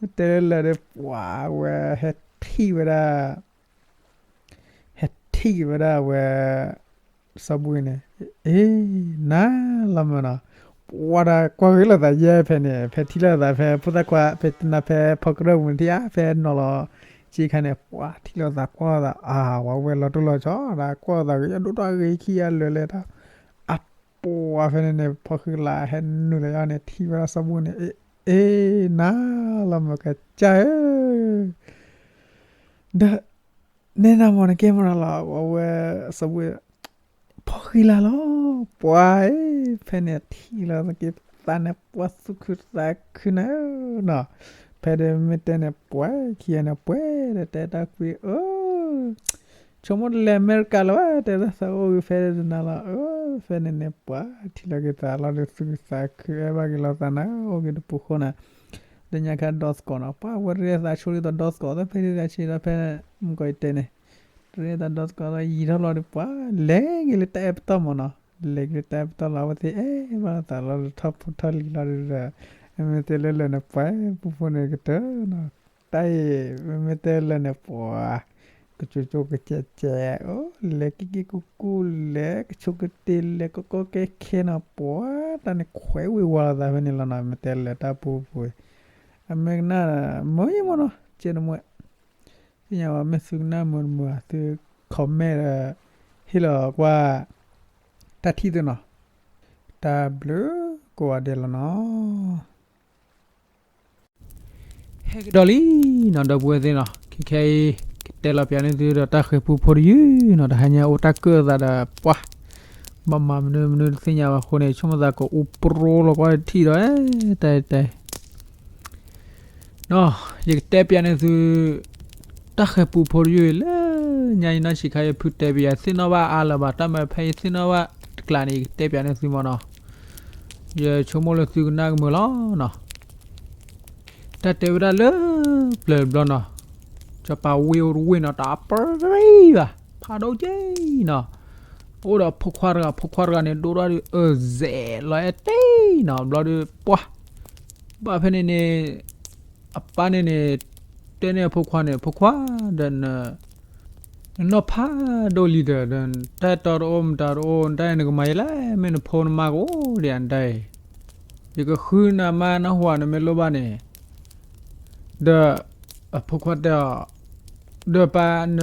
ၤ, တဲလၢလၢာ်ဒီး ပှၤဝဲဟဲထံၣ်ဝဲဒၣ် ဟဲထံၣ်က့ၤဝဲဒၣ်ဝဲ, စီၤဘူၣ်န့ၣ်, အ့, နၤလီၤမၢ်နီၤ, ပှၤဒီးကွၢ်ဂ့ၤလိာ်သးယဲဖဲန့ၣ် ဖဲထံၣ်လိာ်သးဖဲ ဖိသၣ်ခွါ ဖဲတနၤဖဲဖီကရၢၢ်ပူၤန့ၣ်ထံၣ်ဧါ ဖဲနီၤလီၤ, ဆံခါန့ၣ် ပှၤထံၣ်လိာ်သးကွၢ်လိာ်သး အါ ဝဲဝဲလီၤတိၢ်လီၤဆီ ဒီးကွၢ်လိာ်သးဂ့ၤ အဒိၣ်ထီၣ်ဂ့ၤခံဂၤလၢာ်လဲၣ်တၢ်, အပှၤဖဲန့ၣ်န့ၣ် ဖီၣ်ဃံလၤဟဲနုာ်လီၤယါန့ၣ် ထံၣ်ဝဲဒၣ်စီၤဘူၣ်န့ၣ်, အ့, နၤလီၤမၢ်ကစၢ်ဧၢ ဒီး, နဲနၤမၢ်နကဲမၢ်နီၤလီၤ အဝဲ, စီၤဘူၣ်, ဖီၣ်ဃံလၤလီၤ, ပှၤ, ဖဲန့ၣ်ထံၣ်လီၤသက့ၤသးန့ၣ် ပှၤသူၣ်ခုသးခုနၤဧၢနီၤ, ဖဲဒီးမ့ၢ်တဲန့ၣ် ပှၤခံဂၤန့ၣ် ပှဲၤဒီးတဲတၢ်ကွံအၢ ဆိကမိၣ်တလဲၤအမဲရကၤလၢၤဘၣ် တဲဒၣ်သးအိၣ်ဂ့ၤဖဲဒၣ်တနၤလီၤ, အၢ, ဖဲန့ၣ်န့ၣ် ပှၤထံၣ်လီၤက့ၤသးလီၤဒီးသူၣ်ခုသးခု အဲၣ်ဘၣ်က့ၤလီၤသးနၤ အိၣ်က့ၤတပူၤဃီနၤ, ဒီးညါခါဒီသကိးနီၤ ပှၤဝဲရ့သးဆိလံဒီးဒီသကိး သၢဖဲဒၣ်ဆံဒီးဖဲ, မုၢ်ကီးအံၤတဲန့ၣ်, ရ့သးဒီသကိးဒီးယံာ်ထီၣ်လီၤဒီး ပှၤလဲၤက့ၤလၢတၢ်အဲၣ်ပတီၢ်မၢ်နီၤ, လဲၤက့ၤလၢတၢ်အဲၣ်ပတီၢ်လီၤ အဝဲသ့ၣ်အဲၣ်ဘၣ်သးလီၤဒီးထီၣ်ဖိထီၣ်လံၤလီၤဒီး, မ့ၢ်တဲလၢလၢာ်န့ၣ် ပှၤပူဖိန့ၣ်ကတၢၢ်နီၤ, တၢ်အံၤ, မ့မ့ၢ်တဲလၢာ်န့ၣ် ပှၤ, ကကၠိကၠိကစဲးကဲး, အိၣ်လဲၤက့ၤက့ၤကူကူလဲၤ ကဆိကတ့လဲၤကီကီကဲခဲနီၤ ပှၤတၢ်န့ၣ်ခွဲးဝ့ၤဝါလိာ်သးဖဲန့ၣ်လီၤနီၤ မ့ၢ်တဲလၢာ်တၢ်ပူဖိ, အမ့ၢ်ကနၣ်, မ့ၢ်ယမၢ်နီၤ ကဲနမွဲ, သ့ၣ်ညါဝဲမ့ၢ်သုကနၣ်မုာ်တမုာ်သု comment ဒီး, ဟ့ၣ်လီၤကွၢ်, တၢ်ထံၣ်သုနီၤ, တၢ်ဘျုးကိးဂၤဒဲးလီၤနီၤ. ဟဲကဒီးလံနီၤ ဒီပုၢ်ဝဲၢ်သ့ၣ်နီၤ ခဲခဲအံၤ, ကတဲလီၤပၠးန့ၢ်သုဒီးတၢ်ဃဲၤပူဖိတယုၢ်နီၤ တဟါညါအိၣ်တၢ်ကၢၣ်သးဒီးပှၢ်, ဘၣ်မၤမနုၤမနုၤတသ့ၣ်ညါဘၣ်အဃိန့ၣ် ဆိကမိၣ်သးကအိၣ်ပြိလီၤကွၢ်ထံၣ်ဒီး တၢ်တဲ နီၤ, ယကတဲပၠးန့ၢ်သု, တၢ်ဃဲၤပူဖိတယုၢ်အံၤလၢ, ညါအံၤနီၢ်ဆံးခါယဖုတဲပၠးသ့ၣ်နီၣ်ဘၣ်အါလၢၤဘၣ် တၢ်မၤဖဲယသ့ၣ်နီၣ်ဘၣ်တကျးန့ၣ် ယကတဲပၠးန့ၢ်သုမၢ်နီၤ, ယဆိကမိၣ်လၢသုကနၣ်ကမုာ်လီၤနီၤ, တၢ်တဲဝဲဒၣ်လၢ, ပျၢၤတဘျီနီၤ, စီၤပၤဝ့ၢ်အိၣ်တဝ့ၢ်နီၤ တၢ်အပြံဘၣ်, ဖးဒိၣ်က့နီၤ, အိၣ်ဒီးဖိခွါတဂၤ ဖိခွါတဂၤန့ၣ် ဒိၣ်ထီၣ်ဒီးအၢၣ်စဲးလီၤအဲၣ်တ့ၢ်နီၤ ဘျီဒီးပှၢ်, ဘၣ်ဖဲန့ၣ်န့ၣ်, အပၢ်န့ၣ်န့ၣ်, တဲန့ၢ်အဖိခွါန့ၣ် ဖိခွါဒီးန, နနီၢ်ဖးဒိၣ်လံဒီး တၢ်အဲၣ်တီတအိၣ်မတၤတအိၣ် နတၢ်အံၤနကမၤယလဲၣ် မ့ၢ်နဖိနမါကအိၣ်ဒံးဧါနတၢ်အံၤ, ယကဃုနၤမါနၢ်ဟူဧါ နမ့ၢ်လိၣ်ဘၣ်န့ၣ် ဒီး, အဖိခွါတဲအီၤ, ဒီးပၢ်န,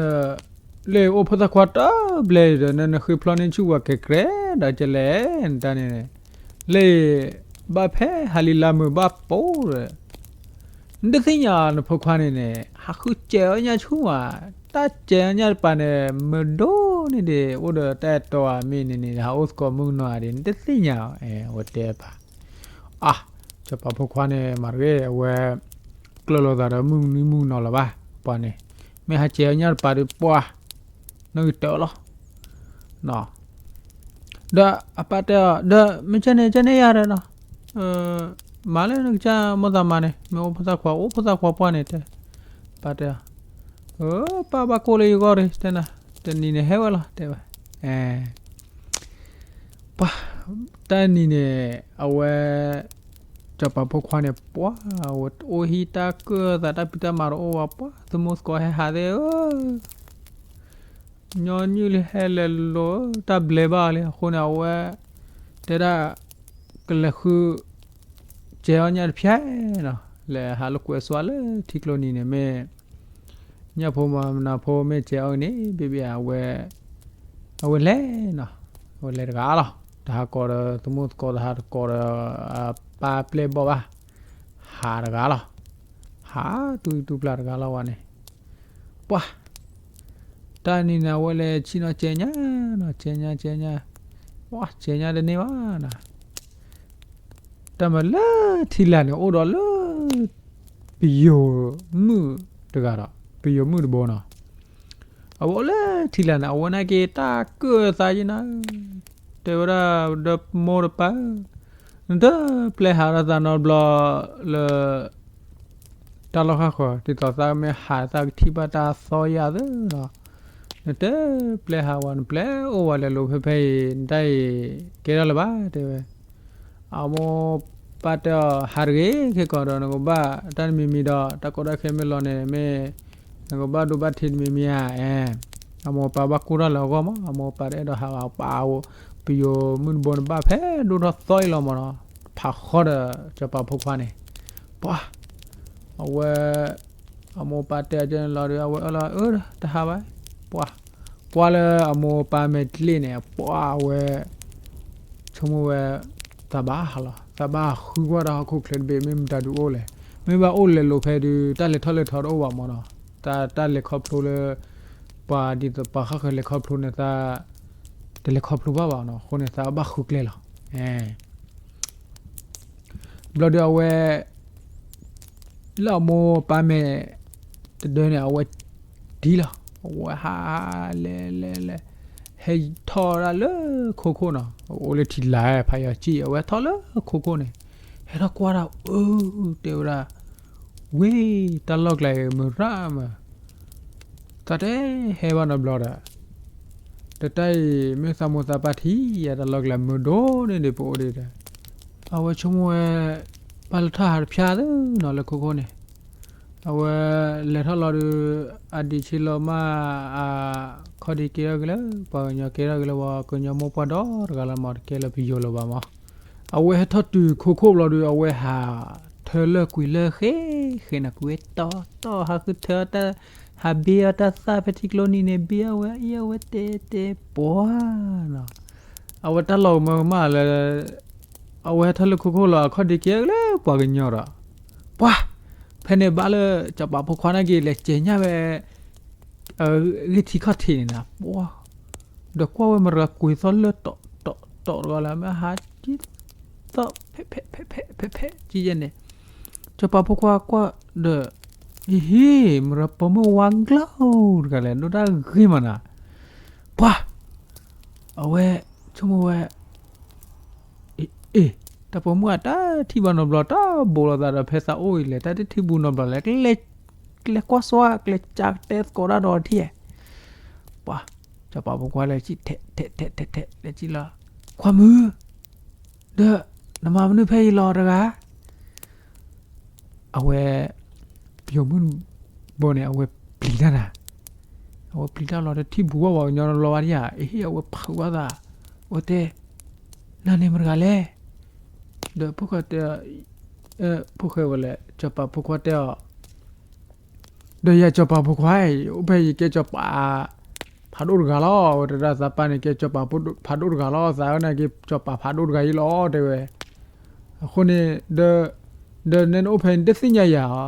လၢအိၣ်ဖိသၣ်ခွါတဘျဲၣ်ဒီး နနဃ့ဖျီန့ၢ်ဆူၣ်ဝဲကဲၤကြဲၤဒီးကလဲၣ် နတၢ်န့ၣ်, လၢ, ဘၣ်ဖဲဟးလံလါမုာ်ဘၣ်ပိာ်ဒီး နတသ့ၣ်ညါနဖိခွါန့ၣ်န့ၣ် ဟးဃုစဲးအီၣ်ညၣ်ဆူၣ်မး, တၢ်စဲးအီၣ်ညၣ်တပၤန့ၣ် မုာ်ဒိၣ်န့ၣ်ဒီး အိၣ်ဒီးတၢ်အဲၣ်တီဧါမ့ၢ်န့ၣ်န့ၣ် ဟးအိၣ်သကိးမုၣ်ကနီၤဧါဒီး နတသ့ၣ်ညါ, အဝဲတဲပၢ်, အါ, စီၤပၤဖိခွါန့ၣ် မၤတဂ့ၤ အဝဲ, ကျၢၤလိာ်သးဒီးမုၣ်ကနီၤမုၣ်ကနီၤလၢၤဘၣ်, ပှၤန့ၣ်, မ့ၢ်ဟးစဲးအီၣ်ညၣ်တပၤဒီးပှၤ, နီၣ်ဂံၢ်တၢလီၤ ဒီးအပၢ်တဲအီၤ ဒီးမ့ၢ်ကဲန့ၣ် ကဲန့ၣ်ယၤဒီးနီၤ, မၤလၢနကစၢ်မိၢ်သးမၤန့ၣ် မ့ၢ်အိၣ်ဖိသၣ်ခွါ အိၣ်ဖိသၣ်ခွါပှၢ်န့ၣ်တဲ, ပၢ်တဲအီၤ, ပၢ်ဘၣ်ကိၢ်လၢယဂီၢ်ဒီး တဲနၤ, တနံၤန့ၣ်ဟဲဝဲလီၤ တဲဝဲ, ပှၤ, တၢ်နံၤန့ၣ်, အဝဲ, စီၤပၤဖိခွါန့ၣ် ပှၤ, အဝဲအိၣ်ဟံၣ်တၢ်ကၢၣ်သးတၢ်ဖံးတၢ်မၤတအိၣ်ဘၣ် ပှၤ သမူသကိးဟဲဟးသ့ၣ်ဧၢ ညီနုၢ်လံဟဲလဲၤလိၤ တၢ်ဘျဲဘၣ်လံ အဃိန့ၣ် အဝဲ, တဲဒၣ်, ကလဲၤဃု, စဲးအီၣ်ညၣ်တဖျၢၣ်နီၤ လဲၤဟးလိာ်ကွဲစွါလၢထံကျိနံၤန့ၣ်မ့ၢ်, ညၣ်ဖိမနၤဖိမ့ၢ်စဲးအီၣ်န့ၣ် ဘ့ၣ်ဘ့ၣ်အဝဲ, အဝဲလဲၤနီၤ, အဝဲလဲၤတဂၤလီၤ တဟးကီးဒီးသမူသကိးတဟးတကီးဒီး, ပၢ်ပျဲၢ်ဘီၣ်ဘၣ်, ဟးတဂၤလီၤ ဟးတူၢ်တူၢ်ပျၢ်တဂၤလီၤဝဲန့ၣ်, ပှၤ တၢ်နံၤန့ၣ် အဝဲလဲၤဆံၣ်နီၤစဲးညါနီၤ, စဲးညါ စဲးညါ, ပှၤစဲးညါတန့ၢ်ဘၣ်နီၤ. တၢ်မၤလၢထံလာ်န့ၣ် အိၣ်ဒီးလၢ ပယိၤမုၣ်တဂၤဒီး ပယိၤမုၣ်တဘိနီၤ. အဝဲအိၣ်လၢထံလာ်န့ၣ် အဝဲန့ၣ်က့ၤတၢ်ကၢၣ်သးယံၤနီၤ, တဲဝဲဒၣ် ဒီးမိၢ်ဒီးပၢ် နတပျဲဟးထီၣ်သးနီတဘျီလၢ တၢ်လီၢ်ဃၣ်ဃၢၤ ဒ်သိးသးမ့ၢ်ဟးသးကထံၣ်ဘၣ်တၢ်သီယၤသၢနီၤ, နတပျဲဟးဝဲ နပျဲအိၣ်ဝဲလဲၤလိာ်ဖဲဖဲအံၤ နတၢ်အံၤကဲထီၣ်လၢၤဘၣ် တဲဝဲ. အမိၢ်ပၢ်တဲအီၤ ဟးတဂ့ၤ ခဲကီးဒီး နကဘၣ်တၢ်တမံၤမံၤဒီး တၢ်ကီတၢ်ခဲမ့ၢ်လီၤန့ၣ် မ့ၢ် နကဘၣ်ဒိဘၣ်ထံးတမံၤမံၤဧါ, အဲ အမိၢ်ပၢ်ဘၣ်ကူၣ်ထီၣ်လၢအဂီၢ်မး, အမိၢ်ပၢ်တအဲၣ်ဒိးဟးဘၣ် ပၢ်အိၣ် ပယိၤမုၣ်တဘိန့ၣ်ဘၣ်ဖဲဒိၣ်ထီၣ်သီအံၤလီၤမးနီၤ, ဖးဃီဒီးစီၤပၤဖိခွါန့ၣ်, ပှၤ အဝဲ အမိၢ်ပၢ်တဲအီၤကဲန့ၣ်လီၤဒီး အဝဲအၢၣ်လီၤ အၢ တဟးဘၣ်, ပှၤ ကွၢ်လၢအမိၢ်ပၢ်မဲာ်တလ့ၣ်န့ၣ် ပှၤအဝဲ ဆိကမိၣ်ဝဲ သးဘၣ်ဟးလီၤ, သးဘၣ်ဃုကွၢ်တၢ်ဟီၣ်ခိၣ်ချၢတဘ့ၣ် မ့ၢ်မတၤဒုးအိၣ်လဲၣ်, မ့ၢ်ဘၣ်အိၣ်လဲၤလိာ်ဖဲဒုး တၢ်လဲၤထီၣ်လဲၤထီတအိၣ်ဘၣ်မးနီၤ, တၢ် တၢ်လဲၤခီဖျိလၢ ပှၤဒ်သိးပှၤဃၣ်ဃၢၤလဲၤခီဖျိန့ၣ် သး တလဲၤခီဖျိဘၣ်ဘၣ်နီၤ, အဃိန့ၣ် သးဘၣ်ဃုကျဲလီၤ, အဲ ဘျီဒီးအဝဲ လၢအမိၢ်ပၢ်မဲာ်တဒၢန့ၣ် အဝဲတံၤလီၤ, အဝဲဟး လဲၤလဲၤလဲၤ ဟဲထီၣ်ဒၣ်လၢခိခိၣ်နီၤ, အိၣ်လၢထံလာ် ဖးယီၤစံၣ် အဝဲထီၣ်လၢခိခိၣ်န့ၣ်, ဟဲထီၣ်ကွၢ်ဒၣ် အၢ တဲဝဲဒၣ် ဝ့ၢ် တၢ်လီၢ်ကျဲအံၤ မုၢ်ရၣ်မး, သးတဟဲဘၣ်နီတဘျီဒီး တၢ်အံၤ မ့ၢ်သးမိၢ်သးပၢ်ထံၣ်ယၤ တၢ်လီၢ်ကျဲမုၢ်ဒိၣ်န့ၣ်ဒီး ပအိၣ်ဒံးဒီး အဝဲဆိကမိၣ်ဝဲ ဘၣ်လၢထီၣ်ဟးတဖၠါသ့နီၤ လၢခိခိၣ်န့ၣ်, အဝဲလဲၤထီၣ်လီၤဒီး အဒံးဆ့လီၤမး အခီၣ်ဒံးကဲထီၣ်က့ၤလၢ ပှၤကညီ ကဲထီၣ်က့ၤလၢပှၤကညီမိၢ်ပှၢ်ဒီတဂၤလီၤမး, တကဲလၢပယိၤလၢၤဘၣ်မး, အဝဲဟဲထီၣ်တုၤခိခိၣ်ဘျီဒီး အဝဲဟးထၢလၢကွံာ်လၢဃ့ ဃ့နကွံာ်တီတီ ဟးဃုထၢတၢ် ဟးဘ့အီၣ်တၢ်သၣ်ဖဲထံကျိနံၤန့ၣ် ဘ့အီၣ်ဝဲအီဝဲတဲတဲပှၤနီၤ, အဝဲတၢ်လီၤကမၢကမၣ်လၢ အဝဲဟဲထီၣ်လၢခိခိၣ်လီၤ အခီၣ်ဒံးကဲလၢပှၤကညီဒီး ပှၤ ဖဲန့ၣ်ဘၣ်လၢ စီၤပၤဖိခွါန့ၣ်က့ၤ လဲၤစဲးညၣ်ဝဲ ဂ့ၢ်ထံခီၣ်ထံးန့ၣ်နီၤ, ပှၤ ဒီးကွၢ်ဝဲမတၤတဂၤကွံာ်သီၣ်လၢတီတီတီတဂၤလၢ မ့ၢ်ဟးကံသီၣ် ဖဲဖဲဖဲဖဲဖဲဖဲ ကံယဲၢ်န့ၣ်, စီၤပၤဖိခွါကွၢ်ဒီး အဟ့ၣ် မတၤပိာ်မုၣ်ဝါကျီတဂၤလဲၣ် ဒိၣ်တၢ်ဂ့ၤမးနီၤ, ပှၤ အဝဲ ဆိကမိၣ်ဝဲ အ့ တၢ်ပိာ်မုၣ်အတၢ်ထံၣ်ဘၣ်နီတဘျီ တၢ်ဘိးလိာ်သးဒီး ဖဲသးအိၣ်အံၤလဲၣ် တၢ်တထံၣ်ဘူးနီတဘျီလဲၣ်, ကျဲကွၢ်စိ ကျဲကၢ်တဲသကိးတၢ်ဒီးထံၣ်, ပှၤ စီၤပၤဖိခွါလဲၤစံၣ်ထဲးထဲးထဲးထဲးထဲး လဲၤစံၣ်လီၤ, ခွါမုၣ် ဒီး နမၤမနုၤဖဲအံၤလီၤတဂၤ အဝဲ ပယိၤမုၣ်ဘိန့ၣ် အဝဲပျံၤတၢ်နၤ, အဝဲပျံၤတၢ်လီၤ တထံၣ်ဘူးဘၣ်ပှၤကညီလီၤဘၣ်ဒံဧါ, အဟ့ၣ် အဝဲဖုးဘၣ်သး, အဝဲတဲ နၤန့ၣ်မတဂၤလဲၣ်, ဒီးဖိၣ်ဃဲတဲ ဖိၣ်ဃဲဝဲလဲၣ် စီၤပၤဖိခွါတဲအီၤ ဒီးယၤစီၤပၤဖိခွါအံၤ အိၣ်ဖဲယကဲစီၤပၤ ဖးဒိၣ်တဂၤလီၤ, အဝဲတဲဒၣ်သးပၢ်န့ၣ် ကဲစီၤပၤဖးဒိၣ်တဂၤလီၤ, သးဝဲန့ၣ်ကဲစီၤပၤဖးဒိၣ်တဂၤအံၤလီၤ တဲဝဲ, အဃိန့ၣ် ဒီး ဒီးနဲနအိၣ်ဖဲန့ၣ် တသ့ၣ်ညါယၤဧါ,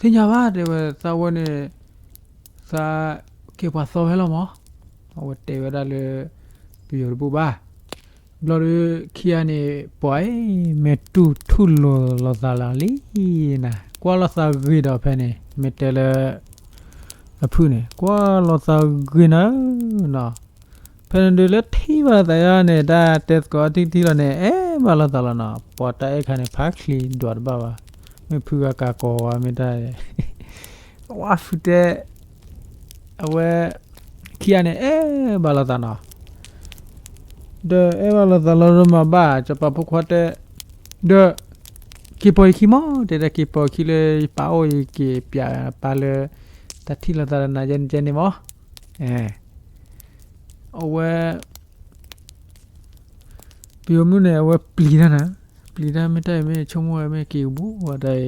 သ့ၣ်ညါဘၣ် တဲဝဲ သးဝဲန့ၣ် သးကဲပှၤသီဖဲလီၤမး, အဝဲတဲဝဲဒၣ်လၢ ပယိၤတဘူၣ်ဘၣ် ဘျီဒီး ခံဂၤန့ၣ် ပှၤအံၤ မ့ၢ်တူၢ်ထူၣ်လိာ်လိာ်သးလီၤလံနၤ, ကွၢ်လိာ်သးဂ့ၤဒီးဖဲန့ၣ် မ့ၢ်တဲလၢ အဖုၣ်န့ၣ် ကွၢ်လိာ်သးဂ့ၤနၤနီၤ, ဖဲန့ၣ်ဒုးလၢထံၣ်ဘၣ်သးယါန့ၣ် တၢ်တဲသကိးထံထံလီၤန့ၣ် အဲၣ်ဘၣ်လိာ်သးလီၤနီၤ, ပှၤတၢ်အဲၣ်ခါန့ၣ် ဖးချံဒွးတဘၣ်ဘၣ်, မ့ၢ်ဖုဂၤကးကီးဝဲမ့ၢ်တၢ် ဝါဖုတဲ အဝဲ ခံဂၤန့ၣ် အဲၣ်ဘၣ်လိာ်သးနီၤ, ဒီးအဲၣ်ဘၣ်လိာ်သးလီၤဒိၣ်မးဘၣ် စီၤပၤဖိခွါတဲ ဒီး က့ၤပိာ်ယခံမး တဲဒၣ် က့ၤပိာ်ယခံလၢယပၢ်အိၣ် ယက့ၤပျးပၢ်လၢ တၢ်ထံၣ်လိာ်သးဒီးနၤယဲန့ၣ်ယဲန့ၣ်မး, အဝဲ ပယိၤမုၣ်န့ၣ် အဝဲပျံၤတၢ်နၤ, ပျံၤတၢ်မ့ၢ်တၢ်အံၤမ့ၢ်ဆိကမိၣ်ဝဲမ့ၢ်က့ၤကဘူၣ်ဝဲတၢ်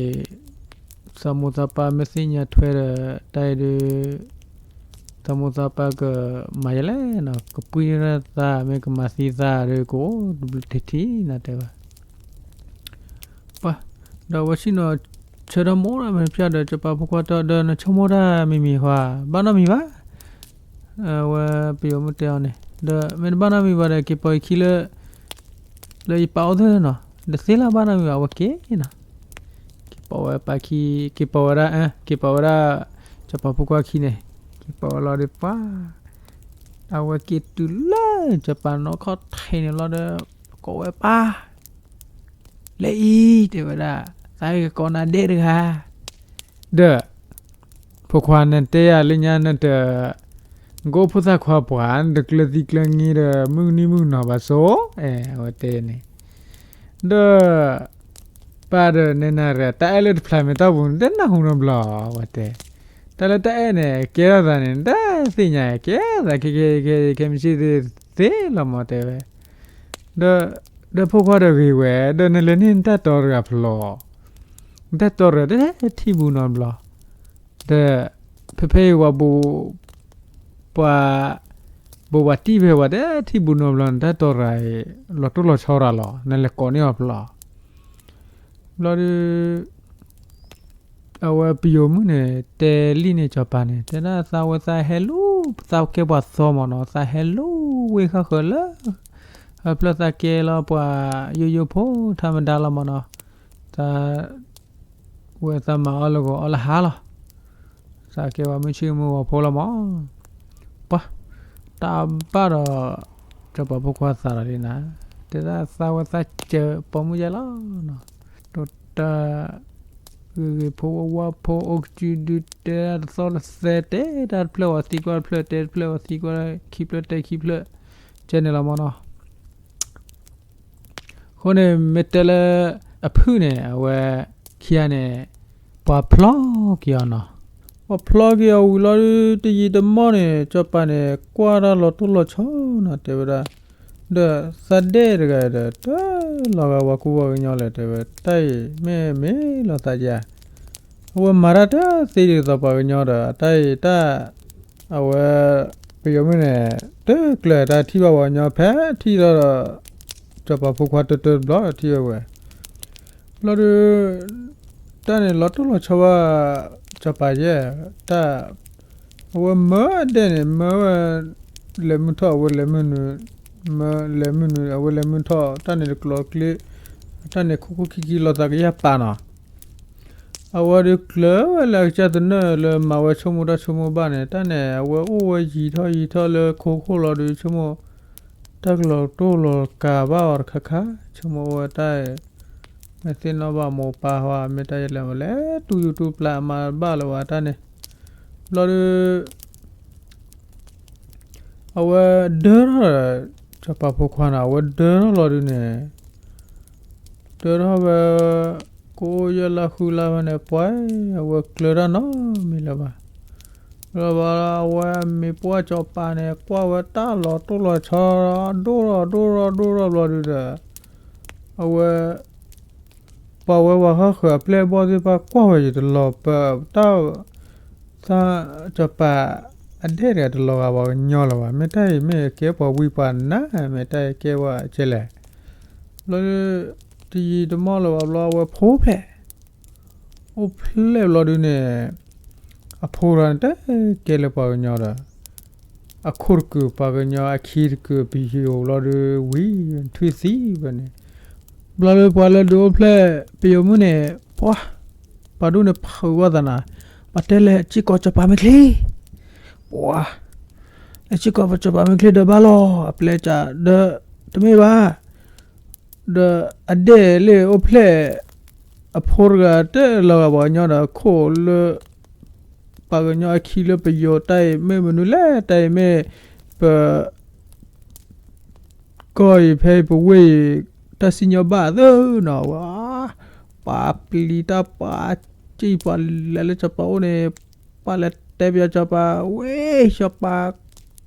အံၤ, သးမိၢ်သးပၢ်မ့ၢ်သ့ၣ်ညါထွဲဒီး တၢ်အံၤဒီး သးမိၢ်သးပၢ်ကမၤယဲလဲၣ်နီၤ, ကပှံၢ်ရၢၢ်သးမ့ၢ်ကမၤသံသးဒီး ကအိၣ်တဘျုးထံထံနၤတဲဝဲ ပှၤ ဒီးအဝဲဆ့ၣ်နီၤ ဆၢထၢၣ်မိၢ်တၢ်မ့ၢ်ဖျါဒီး စီၤပၤဖိခွါတဲဒီး နဆိကမိၣ်တၢ်မံၤမံၤဧါ, ဘၣ်နီတမံၤဘၣ်. အဝဲပယီၤမုၣ်တဲအီၤန့ၣ် ဒီးမ့ၢ်တဘၣ်နီတမံၤဘၣ်ဒီး က့ၤပိာ်ယခံလၢ လၢယပာ်အိၣ်သ့ၣ်နီၤ, တသ့လၢဘၣ်နီတမံၤဘၣ် အဝဲက့ၤနီၤ. က့ၤပိာ်ဝဲပာ်ခံ, က့ၤပိာ်ဝဲဒၣ်, က့ၤပိာ်ဝဲဒၣ် စီၤပၤဖိခွါခံန့ၣ်, က့ၤပိာ်ဝဲလီၤဒီးပှၤ အဝဲက့ၤတုၤလၢ စီၤပၤနီၢ်ခီၣ်ထံးန့ၣ်လီၤဒီး ကိးဝဲပၢ် လဲၤအံၤ တဲဝဲဒၣ်, သးကကိးနၤဒဲးတဂၤ, ဒီး ဖိခွါနတဲယၤလၢညါနတ ကိးဖိသၣ်ခွါပှၢ် နတကျၢၤသံကျၢၤင့ၤဒီး မုၢ်နံၤမုၢ်နီၤဘၣ်ဆိ, အဲ အဝဲတဲန့ၣ်, ဒီး ပၢ်ဒီးနဲနၤရၤ တၢ်အဲၣ်လၢတဖျးမဲာ်တီၢ်ပူၤန့ၣ် တနၢ်ဟူနီတဘျီ အဝဲတဲ, တၢ်လၢတၢ်အဲၣ်န့ၣ် ကဲထီၣ်သးန့ၣ် နတသ့ၣ်ညါ ကဲထီၣ်သး ခဲခဲခဲခဲ ခဲမုၢ်ဆ့ၣ်သ့ၣ်သ့လီၤမး တဲဝဲ, ဒီး ဒီးဖိခွါဒီးဂ့ၤဝဲ ဒီးနလဲၤန့ၢ်နတၢ်တီတဂၤဖျီ နတၢ်တီတဂၤတထံၣ်ဘူးနီတဘျီ, ဒီး ဖဲဖဲအံၤဝဲ ပှၤ ဘိးဘၣ်တံၢ်ဖဲဝဲတထံၣ်ဘူးနီတဘျီ နတၢ်တီတဂၤအံၤ လီၤတိၢ်လီၤဆီရၤလီၤ နလဲၤကိးန့ၢ်အီၤဖျီ, ဘျီဒီး အဝဲပယီၤမုၣ်န့ၣ် တဲလံန့ၣ် စီၤပၤန့ၣ် တဲဒၣ်သးဝဲသးဟဲလူၤ သးကဲပှၤသီမးနီၤ သးဟဲလူၤဝ့ၢ်ဃၣ်ဃၢၤလၢ ဟၢဖျၢၣ်သးကဲလီၤပှၤယိယိဖိထါမဒါလီၤမးနီၤ, သး ဝဲသးမၤအီၣ်လၢဂီၤအီၣ်လၢဟါလီၤ, သးကဲပှၤမုၢ်ဆ့ၣ်မုၢ်ဂီၤဖိလီၤမး, ပှၤ တၢ်ဘၣ်ဒီး စီၤပၤဖိခွါသးဒီးလံနၤ, တဲဒၣ်သးဝဲသးစၢၤပိာ်မုၣ်ယဲလီၤနီၤ, ဒီးတၢ် ဂ့ၤဂ့ၤဖိဝါဝါဖိအိၣ်ကစုဒု တဲဒၣ်တသီၣ်တသဲ တဲတၢ်တဖျၢၣ်ဝဲသံကွၢ်တဖျၢၣ် တဲတဖျၢၣ်ဝဲသံကွၢ်ခံဖျၢၣ် တဲခံဖျၢၣ် ကဲန့ၣ်လီၤမးနီၤ. အဃိန့ၣ် မ့ၢ်တဲလၢ အဖုၣ်န့ၣ် အဝဲ ခံဂၤန့ၣ် ပှၤဖျီက့ၤအီၤနီၤ, ပှၤဖျီက့ၤအီၤဝံၤလီၤဒုး တယံာ်တမီၢ်န့ၣ် စီၤပၤန့ၣ် ကွၢ်တၢ်လီၤတိၢ်လီၤဆီနီၤ တဲဝဲဒၣ်, ဒီးသးဒဲၣ်တဂၤဒီး တလီၤဂာ်ပှၤကူပှၤကညီလဲၣ် တဲဝဲ တၢ်အံၤမ့ၢ်မ့ၢ်လီၤသးယါ အဝဲမၤတၢ်တသ့ဒ်သိးပှၤကညီဒီး တၢ်အံၤတၢ် အဝဲ ပယီၤမုၣ်န့ၣ် တကျၢၤတၢ်ထံၣ်ဘၣ်ပှၤကညီ ဖဲထံၣ်လီၤဒီး စီၤပၤဖိခွါတၢတၢတဘျီဒီးထံၣ်ဝဲဝဲ ဘျီဒီး တၢ်န့ၣ်လီၤတိၢ်လီၤဆီဘၣ် စီၤပၤယဲၢ် တၢ် အဝဲမၢဒဲးန့ၣ် မၢဝဲ လဲၤမုၢ်ထီၣ် အဝဲလဲၤမုၢ်နုာ် မၢလဲၤမုၢ်နုာ် အဝဲလဲၤမုၢ်ထီၣ် တၢ်န့ၣ်တကျိၤကျ့ တၢ်န့ၣ်ခိၣ်ခိၣ်ခံခံလီၤသးကယၢ်ပာ်နီၤ အဝဲဒုးကျၢၤဝဲလၢအကစၢ်သနၢၣ်လၢမၤဝဲဆိကမိၣ်တၢ်ဆိကမိၣ်ဘၣ်န့ၣ် တၢ်န့ၣ် အဝဲအိၣ်ဝဲယံာ်ထီၣ်ယံာ်ထီၣ်လၢခိခိၣ်လီၤဒုး ဆိကမိၣ် တၢ်ကလီၤတိၢ်လီၤကးဘၣ်အီၤတခါခါ ဆိကမိၣ်ဝဲတၢ် မ့ၢ်သ့ၣ်နီၣ်ဘၣ်မိၢ်ပၢ်ဟီ မ့ၢ်တၢ်ယလဲၣ်မးလဲၣ် တူၢ်ယူၤတူၢ်ပျၢ်မၤဘၣ်လၢၤဝဲတၢ်န့ၣ် ဘျီဒုး အဝဲဒၢထီၣ်ဒီး စီၤပၤဖိခွါန့ၣ် အဝဲဒၢထီၣ်လီၤဒုးန့ၣ် ဒၢထီၣ်ဝဲ ကအိၣ်ယဲၢ်လါဃုလါဖဲန့ၣ် ပှၤ အဝဲကျၢၤတၢ်နီတမံၤလၢၤဘၣ်. လၢၤဘၣ် အဝဲမ့ၢ်ပှၢ်စီၤပၤန့ၣ် ကွၢ်ဝဲတၢ်လီၤတိၢ်လီၤဆီ ဒိၣ်ထီၣ်ဒိၣ်ထီၣ်ဒိၣ်ထီၣ်ဘျီဒုးဒီး အဝဲ ပှၤဝဲပှၤဃၣ်ဃၢၤအပျဲၢ်အဘီၣ်သ့ၣ်တဖၣ်ကွၢ်ဝဲယံၤတလီၤပၢၢ် တၢ် သးစီၤပၤအဒဲၣ်တဂၤတလီၤဂာ်ပှၤကညီလၢၤဘၣ်. မ့ၢ်တၢ်အံၤမ့ၢ်ကဲပှၤဝံပှၤနါ မ့ၢ်တၢ်အံၤကဲပှၤကဲလဲၣ်. ဘျီ တယံာ်တမီၢ်လၢၤဘၣ်ဘျီ အဝဲဖိဖျဲး အိၣ်ဖျဲၣ်ဘျီဒုးန့ၣ် အဖိတဂၤန့ၣ် တကဲလၢပှၤကညီဒီး အခိၣ်တကုာ်ပှၤကညီ အခံတကုာ်ပယီၤဘျီဒုး ဝံထွံၣ်သံဝဲန့ၣ် ဘျီလၢပှၤလၢဒုးအိၣ်ဖျဲၣ်ပယီၤမုၣ်န့ၣ် ပှၤ ပှၤဒိၣ်န့ၣ်ဖုးဝဲသးနၤ ပှၤတဲလဲၤစ့ၢ်ကီးစီၤပၤမ့ၢ်ချ့ ပှၤ လဲၤစ့ၢ်ကီးစီၤပၤမ့ၢ်ချ့ဒီးဘၣ်လီၤ အပျဲၢ်ကဒီး တမ့ၢ်ဘၣ် ဒီးအဒဲၣ်လၢအိၣ်ဖျဲၣ် အဖိတဂၤတလီၤဂာ်ပှၤကညီဒီးခိၣ်လၢ ပှၤကညီအခံလၢပယီၤတၢ်အံၤမ့ၢ်မနုၤလဲၣ် တၢ်အံၤမ့ၢ် ပ ကီၢ်အံၤဖဲအံၤပဝ့ၢ်အံၤ တၢ်စံၣ်ညီၣ်ဘၣ်သ့နီၤ ဝဲ ပှၤပျံၤတၢ်ပှၤစံၣ်ပှၤလဲၤလၢစီၤပၤအိၣ်န့ၣ် ပှၤလဲၤတဲပယီၤစီၤပၤ ဝဲ စီၤပၤ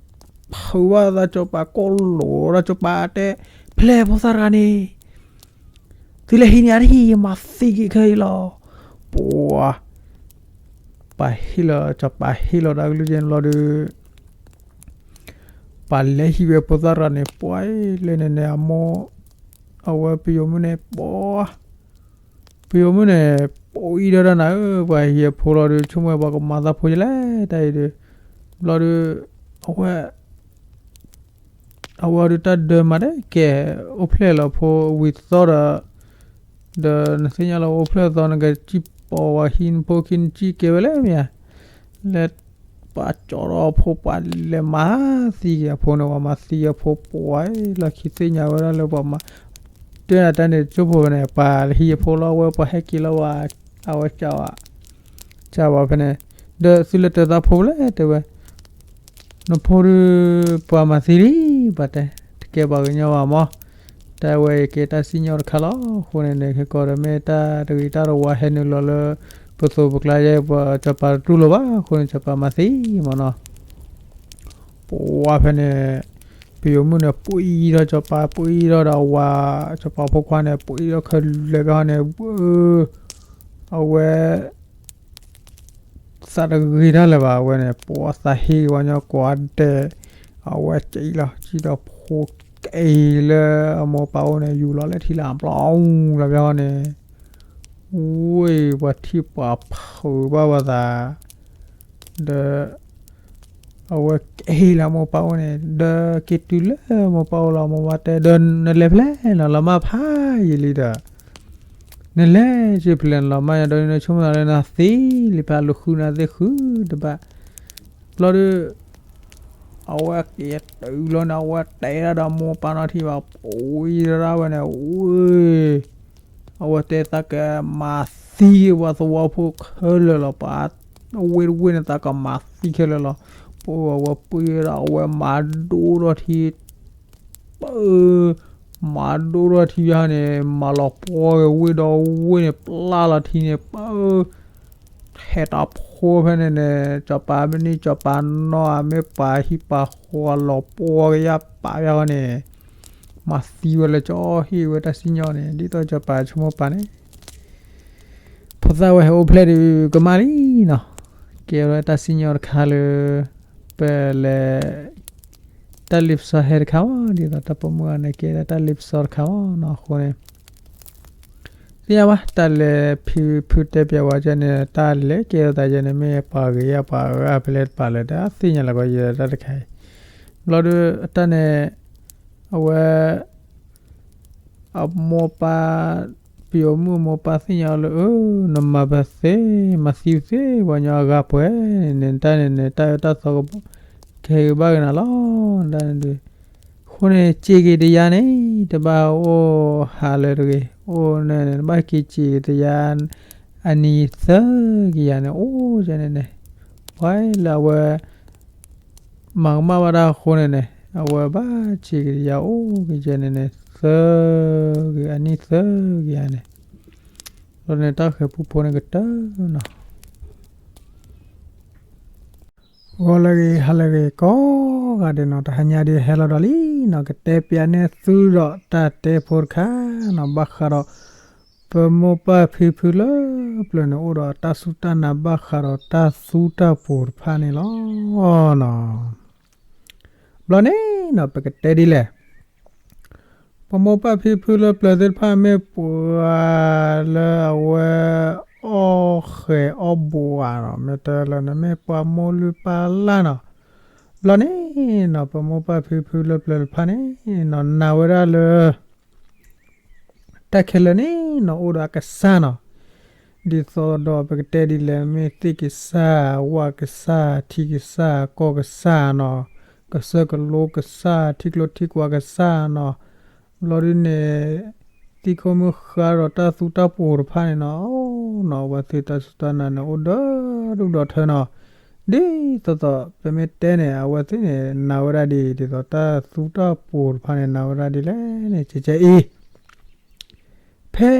ဖုးဘၣ်သးစီၤပၤကိးလိာ်ဒီးစီၤပၤတဲ ဖဲလဲၣ်ဖိသၣ်တဂၤန့ၣ် သုလဲၤဟံးန့ၢ်အတဟံၣ် ယမၤသံက့ၤခဲအံၤလီၤ. ပှၤ ပှၤဟ့ၣ်လီၤ စီၤပၤဟ့ၣ်လီၤတၢ်ကလုၢ်ကဲန့ၣ်ဘျီဒီး ပှၤလဲၤဟံးဝဲဖိသၣ်တဂၤန့ၣ် ပှၤလဲၤန့ၣ်န့ၣ် အမိၢ် အဝဲပယီၤမုၣ်န့ၣ် ပှၤ ပယိၤမုၣ်န့ၣ် ပှၤအံၤဒီးတၢ်နၤဧၢ, ပှၤဟံၣ်အဖိလီၤဒီး ဆိကမိၣ်ပှၤကမၤသးဖိယလဲၣ် တၢ်အံၤဒီး, ဘျီဒီး အဝဲ အဝဲဒီးတၢ်ဒၢမၤဒဲးကဲ, အိၣ်ဖျဲၣ်လီၤဖိဝံၤသီဒီး, ဒီးနသ့ၣ်ညါလီၤအိၣ်ဖျဲၣ်သီ နကစံၣ်ပိာ်ဝဲဟံၣ်နဖိခံ နစံၣ်ကဲဝဲလၢမ့ၢ်ဧါ, လဲၤပာ်ကၠီၤဒီးအဖိ ပှၤလဲၤမၤသံက့ၤအဖိန့ၣ်, ပှၤမၤသံအဖိ ပှၤလီၢ်ခံသ့ၣ်ညါဝဲဒၣ်လၢပှၤမၤ တဲနၤတၢ်န့ၣ် ကၠိဖိန့ၣ် ပှၤဟံၣ်အဖိလီၤဝဲ ပှၤဟဲက့ၤလီၤဝဲ, အဝဲကၠီဝဲ, ကၠီဝဲဖဲန့ၣ်, ဒီးသုလဲၤတဲသးဖိလဲၣ် တဲဝဲ, နဖိဒီး ပှၤမၤသံလံ, ပှၤတဲ တကဲပှၤကညီဘၣ်မး, တၢ်ဝဲအံၤကဲတၢ်စံၣ်ညီၣ်တခါလီၤ. အဃိန့ၣ်န့ၣ် ခဲကီးဒီးမ့ၢ်တၢ်တဂ့ၤတၢ်တဝါဟဲနုာ်လီၤလၢ ပသိးပကျါယဲ ပှၤစီၤပၤတတူၢ်လိာ်ဘၣ်, အဃိန့ၣ် စီၤပၤမၤသံမးနီၤ ပှၤဖဲန့ၣ်, ပယိၤမုၣ်န့ၣ် ပှံထီၣ်စီၤပၤ ပှံထီၣ်ဒီးအဝၤ, စီၤပၤဖိခွါန့ၣ် ပှံထီၣ်ခဲလၢာ်ဘၣ်န့ၣ်, အဝဲ သးတဂ့ၤတၢ်လၢၤဘၣ်, အဝဲန့ၣ် ပှၤသးဟ့ဝဲညီကွၢ်ဒဲး, အဝဲစံၣ်လီၤ စံၣ်ဒီးဖိက့ၤလၢအမိၢ်ပၢ်အိၣ်န့ၣ် ယူၤလီၤလၢထံလၢအဘျီအူလီၤဘၣ်န့ၣ်, ဝ့ၢ်ပှၤထံၣ်ပှၤဖုးဘၣ်ဝဲသး ဒီး အဝဲက့ၤလၢမိၢ်ပၢ်အိၣ်န့ၣ် ဒီးက့ၤတုၤလၢမိၢ်ပၢ်အိၣ်လီၤ, မိၢ်ပၢ်တဲ ဒီးနလဲၤဖဲလဲၣ်နီၤ, လီၤမၢ်ဖးယံာ်လံဒီး နလဲၤစ့ၢ်ဖဲလဲၣ်နီၤ, လီၤမၢ်ညါဒီး နဆိကမိၣ်သးလၢနသံလံဖဲအလိၤဃုနၤသ့ၣ်ဃုတဘၣ်, ဘျီဒီး အဝဲက့ၤတုၤလီၤန့ၣ် အဝဲတဲဒၣ်ဒီးမိၢ်ပၢ်နီတထံၣ်ဘၣ်, ပှံဒၣ်ဝဲန့ၣ်, ဝ့ၢ် အဝဲတဲသးကမၤသံဝဲသဝီဖိခဲလၢာ်လီၤ, ပှၤဝ့ၢ်တဝ့ၢ်န့ၣ် သးကမၤသံခဲလၢာ်လီၤ. ပှၤဝဲပှံဒီး အဝဲမၤဒိၣ်ထီၣ်ထံ ပှၤ မၤဒိၣ်ထီၣ်ထံယါန့ၣ် မၤလီၤပှီၢ်က့ၤဝ့ၢ်ဒီးဝ့ၢ်န့ၣ် ပျၢ်လီၤထံန့ၣ် ပှၤ ထဲးတၢ်ဖိဖဲန့ၣ်န့ၣ် စီၤပၤမ့ၢ်နံၣ်စီၤပၤနီၢ် မ့ၢ်ပှၤဟံၣ်ပှၤဃီလီၤပှီၢ်ကယၢ်ပာ်ယါဃီန့ၣ် မၤသံဝဲလၢကၠီဟ့ၣ်ဝဲတၢ်စံၣ်ညီၣ်န့ၣ် ဒ်သိးစီၤပၤဆိကမိၣ်ပာ်န့ၣ် ဖိသၣ်ဝဲဟဲအိၣ်ဖျဲၣ်ဒီးကမၣ်လံနီၤ. ကဲဝဲဒၣ်တၢ်စံၣ်ညီၣ်တခါလၢ ပလဲၤ တၢ်လ့ပစီဟဲတခါအံၤ ဒ်သိးတၢ်ပိာ်မုၣ်အံၤန့ၣ် ကဲဒၣ်တၢ်လ့ပစီတခါအံၤနီၤ အဃိန့ၣ် သ့ၣ်ညါဘၣ် တၢ်လဲၤဖံဖုတဲပျးဝဲကဲန့ၣ် တၢ်လဲၤကဲထီၣ်သးယဲန့ၣ် မ့ၢ်ပှၤဂ့ၤယါပှၤအဂၤဖဲလဲၣ်တပာ်လၢၤ တၢ်သ့ၣ်ညါလၢကီးယဲတၢ်တခါအံၤ ဘျီဒီးအတၢ်န့ၣ် အဝဲ အမိၢ်ပၢ် ပယီၤမုၣ်အမိၢ်ပၢ်သ့ၣ်ညါအီၤလၢ အၢ နမၤပသ့ မၤသံပသ့ ပှၤကညီအဂၤပှဲၤန့ၣ် နတၢ်န့ၣ်န့ၣ် တၢ်အၢတၢ်သီကဟဲက့ၤဘၣ်က့ၤနၤလီၤ တၢ်န့ၣ်ဒီး အဃိန့ၣ် စံးက့ၤတယါန့ၣ် တဘၣ်အိၣ်ဟးလၢၤတဂ့ၤ အိၣ်န့ၣ်န့ၣ် နဘၣ်က့ၤစံးက့ၤတယါ အနံၤသၢကယၤန့ၣ် အိၣ်ကဲန့ၣ်န့ၣ် ပှၤလၢအဝဲ မၤကမၣ်ဘၣ်တၢ်အဃိန့ၣ်န့ၣ် အဝဲဘၣ်စံးက့ၤတယါအိၣ်ကဲန့ၣ်န့ၣ် သၢဂ့ၤ အနံၣ်သၢဂ့ၤဧါန့ၣ် လီၤန့ၣ်တၢ်ဃဲၤပူဖိန့ၣ်ကတၢၢ်နီၤ ဂီၤလၢအဂ့ၤ ဟါလၢအဂ့ၤ ကိးဂၤဒဲးနီၤ တဟါညါဒ်ဟဲလီၤဒီးလံနီၤ ကတဲပျးန့ၢ်သုဒီးတၢ်တဲဖိတခါနီၤ ဘၣ်ဃးဒီး ပမိၢ်ပၢ်ဖံဖုလၢပျၢၤန့ၣ် အိၣ်ဒီးတၢ်စူၢ်တၢ်နာ်ဘၣ်ဃးဒီးတၢ်သူတၢ်ပှိၤတဖၣ်န့ၣ်လီၤနီၤ ဘျီန့ၣ်နီၤ ပကတဲဒ်လဲၣ် ပမိၢ်ပၢ်ဖံဖုလၢပျၢၤသ့ၣ်တဖၣ်မ့ၢ်ပှၤလၢအဝဲ အီၣ်ဃဲၤအီၣ်ဘိးဧါနီၤ မ့ၢ်တဲလၢန့ၣ် မ့ၢ်ပှၤမိၢ်လုၢ်ပၢ်လၢ်နီၤ ဘျီန့ၣ်နီၤ ပမိၢ်ပၢ်ဖံဖုလၢပျၢၤတဖၣ်န့ၣ်နီၤ နာ်ဝဲဒၣ်လၢ တၢ်ခဲလၢာ်န့ၣ်နီၤ အိၣ်ဒီးအကစၢ်နီၤ ဒ်သိးဒီးပကတဲဒ်လဲၣ် မ့ၢ်သ့ၣ်ကစၢ် ဝၣ်ကစၢ် ထံကစၢ် ကီၢ်ကစၢ်နီၤ ကစၢၢ်ကလိကစၢ် ထံကျိထံကွာ်ကစၢ်နီၤ ဘျီဒ်န့ၣ် သံခိၣ်မုၢ်ဃါဒီးတၢ်သူတၢ်ပှိၤတဖၣ်န့ၣ်နီၤ နီၤ အဝဲသ့ၣ်တၢ်စူၢ်တၢ်နာ်န့ၣ် အိၣ်ဒီဒူၣ်ဒီထၢနီၤ ဒ်သိးသိး ပမ့ၢ်တဲန့ၣ် အဝဲသ့ၣ်န့ၣ် နာ်ဝဲဒၣ်ဒ် ဒ်သိးတၢ်သူတၢ်ပှိၤတဖၣ်န့ၣ် နာ်ဝဲဒၣ်ဒ်လဲၣ်န့ၣ် ကဲကဲအံၤ ဖဲ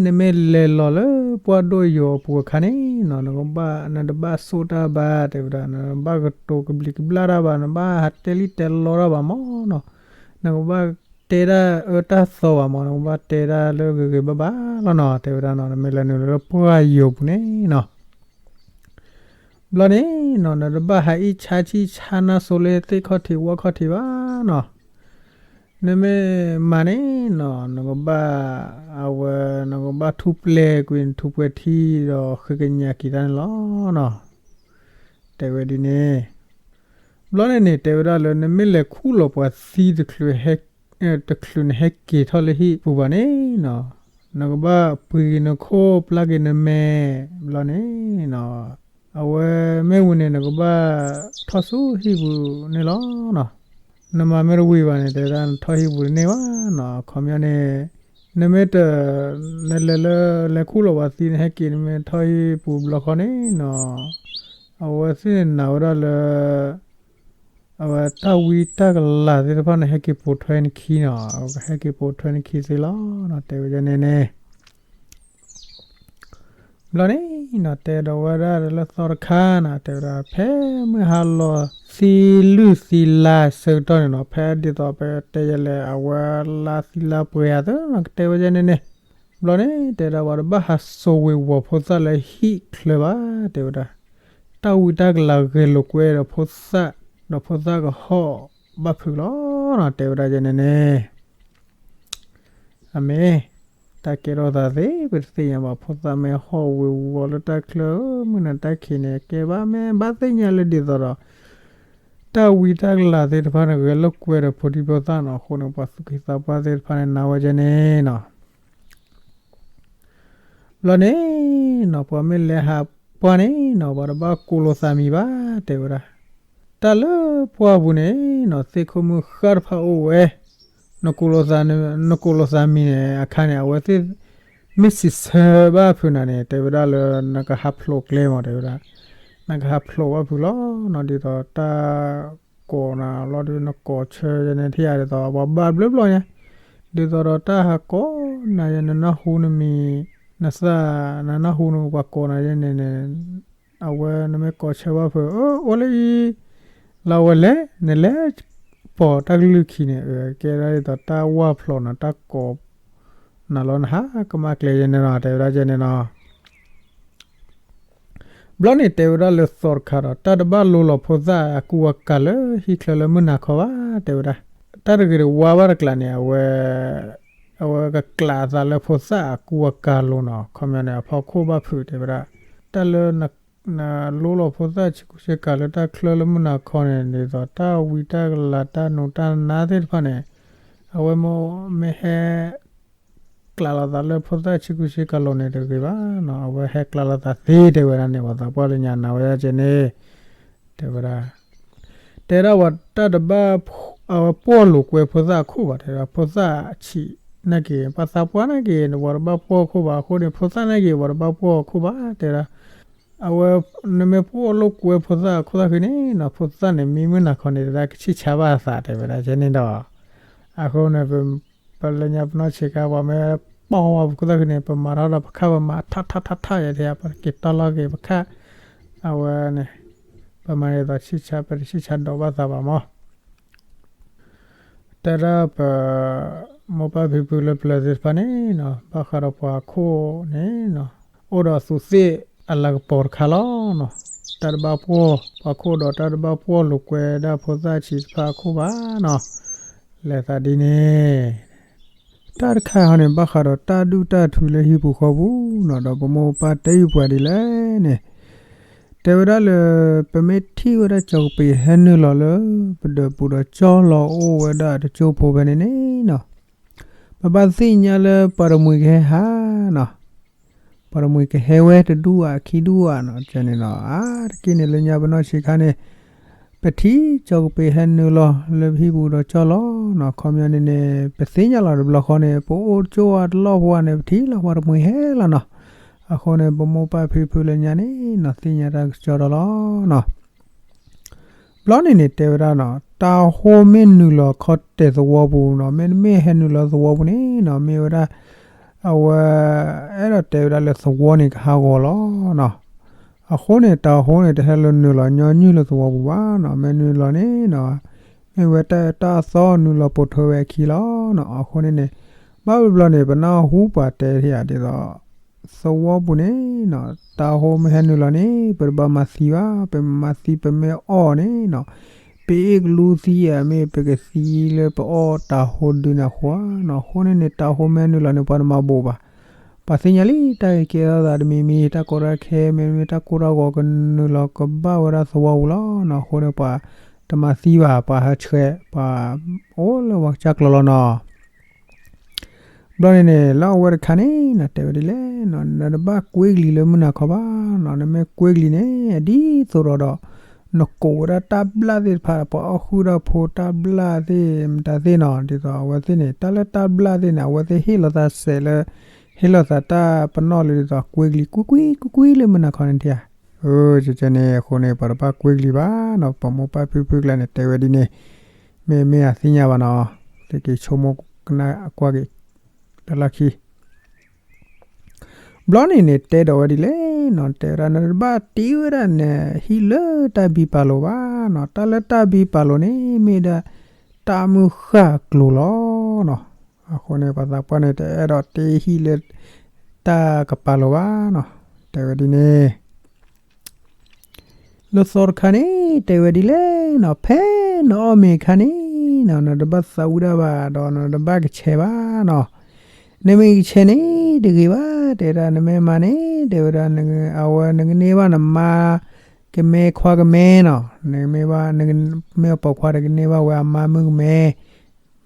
နမ့ၢ်လဲၤလီၤလၢပှၢ်ဒိၣ်ယိာ်အပူၤအခါန့ၣ်နီၤ နကဘၣ် နတဘၣ်ဆိၣ်တၢ်ဘၣ် တဲဝဲဒၣ် နဘၣ်ကတိၤကဘျံးကဘျၣ်တၢ်ဘၣ် နဘၣ်ဟးတဲလံတဲလီတၢ်ဘၣ်မးနီၤ နကဘၣ်တဲတၢ်အၢတၢ်သီဘၣ်မး နကဘၣ်တဲတၢ်လၢဂ့ၤဂ့ၤဘၣ်ဘၣ်လီၤနီၤ တဲဝဲဒၣ်နီၤ နမ့ၢ်လဲၤနုာ်လီၤလၢပှၢ်ယိာ်ပူၤန့ၣ်နီၤ ဘျီန့ၣ်နီၤ နတဘၣ်ဟးအံၣ်ဆါဆံၣ်ဆါနၢ်စိၤလၢသ့ၣ်ခီၣ်ထံးဝၣ်ခီၣ်ထံးဘၣ်နီၤ နမ့ၢ်မၤန့ၣ်နီၤ နကဘၣ် အဝဲ နကဘၣ်ထူၣ်ပျဲၢ်ကွံာ်နထူၣ်ပှဲၤထံဒီးဃ့ကညးက့ၤတၢ်န့ၣ်လီၤနီၤ. တဲဝဲဒ်န့ၣ် ဘျီန့ၣ်န့ၣ် တဲဝဲဒၣ်လၢ နမ့ၢ်လဲၤခူၣ်လီၤပှၤသံတချုး တချုးနဟဲက့ၤထီၣ်လၢဟံၣ်ပူၤဘၣ်န့ၣ်နီၤ, နကဘၣ်ပှ့ၤက့ၤနခိၣ်ပျၢ်က့ၤနမဲာ် ဘျီန့ၣ်နီၤ, အဝဲမ့ၢ်ဝံၤန့ၣ် နကဘၣ်ထီၣ်ဆူဟံၣ်ပူၤန့ၣ်လီၤနီၤ. နမၤမ့ၢ်တဝံၤဘၣ်န့ၣ် တဲဝဲဒၣ်နထီၣ်ဟံၣ်ပူၤတန့ၢ်ဘၣ်နီၤ. အခီပညီန့ၣ် နမ့ၢ်တ နလဲၤလၢ လဲၤခူၣ်လီၤပှၤသံ နဟဲက့ၤ နမ့ၢ်ထီၣ်ဟံၣ်ပူၤဘျီဃီန့ၣ်နီၤ, အဝဲသ့ၣ်န့ၣ်နာ်ဝဲဒၣ်လၢ အဝဲတၢ်ဝံတၢ်ကလၤသ့ၣ်တဖၣ်န့ၣ် ဟဲက့ၤပိာ်ထွဲနခံနီၤ, ဟဲက့ၤပိာ်ထွဲနခံသ့လီၤနီၤ. တဲဝဲဒ်န့ၣ်န့ၣ် ဘျီန့ၣ်နီၤ တဲဒီးဝဲဒၣ်လၢသီတခါနီၤ, တဲဝဲဒၣ် ဖဲမုၢ်ဟါလီၤသံလုၢ်သံလါဆၢကတီၢ်န့ၣ်နီၤ, ဖဲဒ်သိးပတဲယဲလဲၣ် အဝဲလါသံလါပှဲၤအသးနီၤ, ကတဲဝဲဒ်န့ၣ်န့ၣ်, ဘျီန့ၣ် တဲဝဲဒၣ် ပှၤတဘၣ်ဟးစိာ်ဝ့ၤဝီၤဖိသၣ်လၢဟံၣ်ချၢဘၣ် တဲဝဲဒၣ်, တၢ်ဝံတၢ်ကလၤဂဲၤလိာ်ကွဲဒီးဖိသၣ်, ဒီးဖိသၣ်ကဟီၣ်ဘၣ်ဖုးလီၤနီၤ, တဲဝဲဒၣ်ဒ်န့ၣ်န့ၣ် အမ့ၢ် တၢ်ကဲထီၣ်သးသ့ ပတသ့ၣ်ညါဘၣ်, ဖိသၣ်မ့ၢ်ဟီၣ်ဝ့ၤဝီၤလၢတၢ်ချၢ မုၢ်နၤတၢ်ခံးန့ၣ် ကဲဘၣ်မ့ၢ်ဘၣ်သ့ၣ်ညါလၢဒ်သိးဒီး တၢ်ဝံတၢ်ကလၤသ့ၣ်တဖၣ်န့ၣ် ဂဲၤလိာ်ကွဲဒီးဖိဒံဖိသၣ်နီၤ, အဃိန့ၣ် ပှၤသူၣ်က့သးပှၢ်သ့ၣ်တဖၣ်န့ၣ် နာ်ဝဲဒ်န့ၣ်နီၤ. ဘျီန့ၣ်နီၤ ပှၤမ့ၢ်လဲၤဟးပှၢ်န့ၣ်နီၤ ပှၤတဘၣ်ကိးလိာ်သးမံၤဘၣ် တဲဝဲဒၣ်, တၢ်လၢပှၢ်ပူၤန့ၣ်နီၤ သ့ၣ်ခိၣ်မုၣ်ဃၣ်တဖၣ်အိၣ်ဝဲ, နကိးလိာ်သး, နကိးလိာ်သးမံၤန့ၣ်အခါန့ၣ် အဝဲသ့ၣ်မ့ၢ်စံးဆၢဘၣ်ဖုးနၤန့ၣ် တဲဝဲဒၣ်လၢနကဟးဖျိးကျဲမး တဲဝဲဒၣ်, နကဟးဖျိးဘၣ်ဖုးလီၤနီၤ, ဒ်သိးတၢ်ကိးနၤလီၤဒီး နကိးဆၢယဲန့ၣ် ထံၣ်ယၤဒ်သိး ပှၤဘၣ်ဘျုးဘျီညါ, ဒ်သိးဒီးတၢ်ဟးကိးနၤယဲ နနၢ်ဟူနမံၤ နသး, နနၢ်ဟူနပှၤကိးနၤယဲန့ၣ်န့ၣ် အဝဲနမ့ၢ်ကိးဆၢဘၣ်ဖုး အၢ အိၣ်လၢအံၤ လၢအဝဲလဲၤ နလဲၤပိာ်တၢ်ကလုၢ်ခံန့ၣ် ကဲဒၣ်ဒ်သိးတၢ်ဝၢ်ဖျိးနၤ တၢ်ကိးနၤလီၤ နဟးကမၣ်ကျဲယဲန့ၣ်နီၤ တဲဝဲဒၣ်ယဲန့ၣ်နီၤ. ဘျီန့ၣ်တဲဝဲဒၣ်လၢသီတခါဒီး တၢ်တဘၣ်လိလီၤဖိသၣ်အကူအကၤလၢဟံၣ်ချၢလၢမုၢ်နၤခီဘၣ် တဲဝဲဒၣ်, တၢ်တဂ့ၤတဝါဘၣ်တကျါန့ၣ် အဝဲ အဝဲကကျးအသးလၢဖိသၣ်အကူအကၤလိၤနီၤ, ခီပညီန့ၣ် အဖီခိၣ်ဘၣ်ဖုးတဲဝဲဒၣ်, တၢ်လၢ နလိလီၤဖိသၣ်ဆ့ကူဆ့ကၤလၢတၢ်ချၢလၢမုၢ်နၤခီန့ၣ် ဒ်သိးတၢ်ဝံတၢ်ကလၤ တၢ်နူးတၢ်နါသ့ၣ်တဖၣ်န့ၣ် အဝဲမ့ၢ်ဟဲ ကျးလိာ်သးလၢဖိသၣ်ဆ့ကူဆ့ကၤလိၤန့ၣ်တဂ့ၤဘၣ်နီၤ, အဝဲဟဲကျးလိာ်သးသ့တဲဝဲဒၣ်န့ၣ် ပှၤသးပှၢ်လၢညါနာ်ဝဲဒၣ်ကဲန့ၣ် တဲဝဲဒၣ် တဲဒၣ်ဝဲတၢ်တဘၣ် အဝဲပှီၢ်လိာ်ကွဲဖိသၣ်အခိၣ်ဘၣ် တဲဝဲဒၣ်, ဖိသၣ်ဆံးနာ်က့ၤ ပှၤသးပှၢ်နာ်က့ၤ ပှၤတဘၣ်ပှီၢ်အခိၣ်ဘၣ်အဃိန့ၣ် ဖိသၣ်နာ်က့ၤ ပှၤတဘၣ်ပှီၢ်အခိၣ်ဘၣ် တဲဝဲဒၣ်, အဝဲ နမ့ၢ်ပှီၢ်လိာ်ကွဲဖိသၣ်အခိၣ်သၣ်ဃံန့ၣ်နီၤ ဖိသၣ်န့ၣ် မံမုၢ်နၤခီန့ၣ် တၢ်ကဆံၣ်ဆါဘၣ်အသး တဲဝဲဒၣ်ကဲန့ၣ်ဒီး အဃိန့ၣ် ပလၢညါပနီၢ်ဆံးခါ ပှၤမ့ၢ်ပီၢ်ဝဲပခိၣ်သၣ်ဃံန့ၣ် ပမၤထီၣ်ဒီးပခၣ် ပမၤထးထးထးထးယဲၢ်ထံ ပက့ၤတီၢ်လီၤက့ၤပခၣ် အဝဲန့ၣ် ပမၤဒ်သိးဆံၣ်ဆါ ပတဆံၣ်ဆါဒိးဘၣ်သးဘၣ်မး တဲဒၣ်ပ မိၢ်ပၢ်ဖံဖုလၢပျၢၤသ့ၣ်တဖၣ်န့ၣ်နီၤ ဘၣ်ဃးဒီးပှၤခိၣ်န့ၣ်နီၤ အိၣ်ဒီးသူးသ့ၣ်အလၤကပီၤတခါလီၤနီၤ, တၢ်တဘၣ်ပှီၢ် ပှၤခိၣ်ဒီးတၢ်တဘၣ်ပှီၢ်လိာ်ကွဲဒၣ်ဖိသၣ်ဆံးတဖၣ်အခိၣ်ဘၣ်နီၤ, လဲၤသးဒ်န့ၣ် တၢ်တခါဟီန့ၣ် ဘၣ်ဃးဒီးတၢ်ဒုၣ်တၢ်ထုလၢဟံၣ်ပူၤဃီပူၤနီၤ ဒီးပမိၢ်ပၢ်တဲအုၣ်ပှၤဒ်လဲၣ်န့ၣ် တဲဝဲဒၣ်လၢ ပမ့ၢ်ထံၣ်ဝဲဒၣ်ကၠီကပ့ၤဟဲနုာ်လီၤလၢ ပဒၢးပူၤဒီးကၠီလီၤအိၣ်ဝဲဒၣ်တကၠိဖိဖဲန့ၣ်န့ၣ်နီၤ ပဘၣ်သ့ၣ်ညါလၢပှၤတမှံၤကဟဲဟးနီၤ ပှၤတမှံၤကဟဲဝဲတဒူၣ်ဧါခံဒူၣ်ဧါနီၤ ကဲန့ၣ်နီၤ အါတက့ၢ်န့ၣ်လၢညါပနီၢ်ဆံးခါန့ၣ် ပထံၣ်ကၠီကပ့ၤဟဲနုာ်လီၤလၢပဟံၣ်ပူၤဒီးကၠီလီၤနီၤ ခီပညီန့ၣ်န့ၣ် ပသ့ၣ်ညါလီၤတဘျီဃီန့ၣ် ပအိၣ်ကၠိအတလီၢ်ဖိန့ၣ် ပထံၣ်လီၤပှၤတမှံၤဟဲလီၤနီၤ အဃိန့ၣ် ပမိၢ်ပၢ်ဖံဖုလၢညါန့ၣ်နီၤ သ့ၣ်ညါတၢ်ကစီဒီလီၤနီၤ ဘျီန့ၣ်န့ၣ် တဲဝဲဒၣ်နီၤ တၢ်ဟိမ့ၢ်နုာ်လီၤခီတဲာ်သဝီပူၤနီၤ မ့တမ့ၢ်ဟဲနုာ်လီၤသဝီပူၤန့ၣ်နီၤ မ့ၢ်ဝဲဒၣ် အဝဲ အဲၣ်ဒိးတဲဝဲဒၣ်လၢသဝီန့ၣ်ကဟးဂီၤလီၤနီၤ အဃိန့ၣ် တၢ်ဟိန့ၣ် တဟဲလၢနုာ်လီၤညီနုၢ်လၢသဝီပူၤဘၣ်နီၤ မ့ၢ်နုာ်လီၤန့ၣ်နီၤ မ့ၢ်ဝဲတၢ်အၢတၢ်အသီနုာ်လီၤပိာ်ထွဲဝဲအခံလီၤနီၤ အဃိန့ၣ်န့ၣ် ဘၣ်ဘျီန့ၣ် ပနၢ်ဟူပှၤတဲထံၣ်ဧါဒ်သိး သဝီပူၤန့ၣ်နီၤ တၢ်ဟိမ့ၢ်ဟဲနုာ်လီၤန့ၣ် ပတဘၣ်မၤသံဘၣ် ပမၤသံပမ့ၢ်အီၣ်န့ၣ်နီၤ ပအ့ၣ်ကလူသံဧါ မ့ၢ်ပကသံလၢပအီၣ်တၤဟိဒုန့ၣ်အဃိဧါနီၤ. အဃိန့ၣ်န့ၣ် တၤဟိမ့ၢ်နုာ်လီၤန့ၣ် ပှၤတမၤဘိးဘၣ်. ပှၤသ့ၣ်ညါလံ တၢ်ကဲထီၣ်သးတမံၤမံၤ တၢ်ကီတၢ်ခဲ မ့တမ့ၢ်တၢ်ကိၢ်တၢ်ဂီၤ ကနုာ်လီၤကဘၣ်ဝဲဒၣ်သဝီပူၤလီၤနီၤ. အဃိန့ၣ် ပှၤတမၤသံဘၣ် ပှၤဟးဆှဲး ပှၤအိၣ်လၢပှၤကစၢ်ကျိၤလီၤနီၤ. ဘျီန့ၣ်န့ၣ် လၢအဝဲတခါန့ၣ်နီၤ တဲဝဲဒ်လဲၣ်နီၤ, နတဘၣ်ကွ့ကလံၤလၢမုၢ်နၤခီဘၣ်နီၤ. နမ့ၢ်ကွ့ကလံၤန့ၣ် ဒ်သိးဒီး နကိးဝဲဒၣ်တၢ်ဘျၣ်သ့ၣ်တဖၣ် ပှၤအီၣ်ဃုာ်ဒီးဖိတၢ်ဘျၣ်သ့ၣ်မတၤသ့ၣ်နီၤ. ဒ်သိးအဝဲသ့ၣ်န့ၣ် တၢ်လၢတၢ်ဘျၣ်သ့ၣ်န့ၣ် အဝဲသ့ၣ်ဟ့ၣ်လီၤသးစဲးလၢ ဟ့ၣ်လီၤသးတၢ်ပနီၣ်လၢ ဒ်သိးကွ့ကလံၤ ကွ့ကွ့ကွ့ကွ့လၢမုၢ်နၤခီန့ၣ်ထံဧါ. အၢ ကကဲန့ၣ်အဃိန့ၣ် ပှၤတဘၣ်ကွ့ကလံၤဘၣ်နီၤ. ပှၤမိၢ်ပၢ်ဖံဖုကျါန့ၣ် တဲဝဲဒ်န့ၣ် မ့မ့ၢ်အသ့ၣ်ညါဘၣ်နီၤ, သုက့ၤဆိကမိၣ်ကနၣ်ကွၢ်က့ၤ တၢ်လၢခံ. ဘျီန့ၣ်န့ၣ် တဲဒီးဝဲဒ်လဲၣ်နီၤ, တဲဝဲဒၣ် နတဘၣ်တ့ဝဲဒၣ်နဟံၣ်လၢတၢ်ဘံပာ်လိၤဘၣ်နီၤ. တၢ်လၢတၢ်ဘံပာ်လိၤန့ၣ် မ့ၢ်ဒၣ်တၢ်မုၢ်ဃၢ်ကျိၤလီၤနီၤ. အဃိန့ၣ် ပှၤသးပှၢ်န့ၣ် တအဲၣ်ဒိးတ့ဟံၣ်လၢတၢ်ကပာ်လိၤဘၣ်နီၤ, တဲဝဲဒ်န့ၣ် လၢသီတခါန့ၣ် တဲဝဲဒ်လဲၣ်နီၤ, ဖဲနအီၣ်မ့ၤအခါန့ၣ်နီၤ နတဘၣ်သးဝံၣ်ဒၣ်ဘၣ် ဒီးနတဘၣ်ကဆဲးဘၣ်နီၤ. နမ့ၢ်ကဆဲးန့ၣ်တဂ့ၤဘၣ်, တဲဒၣ် နမ့ၢ်မၤန့ၣ် တဲဝဲဒၣ် အဝဲနကန့ၢ်ဘၣ်နမါကမဲခွါကမဲနီၤ. နမ့ၢ်ဘၣ် မ့ၢ်အပိာ်ခွါဒီးကန့ၢ်ဘၣ်ဝဲအမါမုၣ်ကမဲ,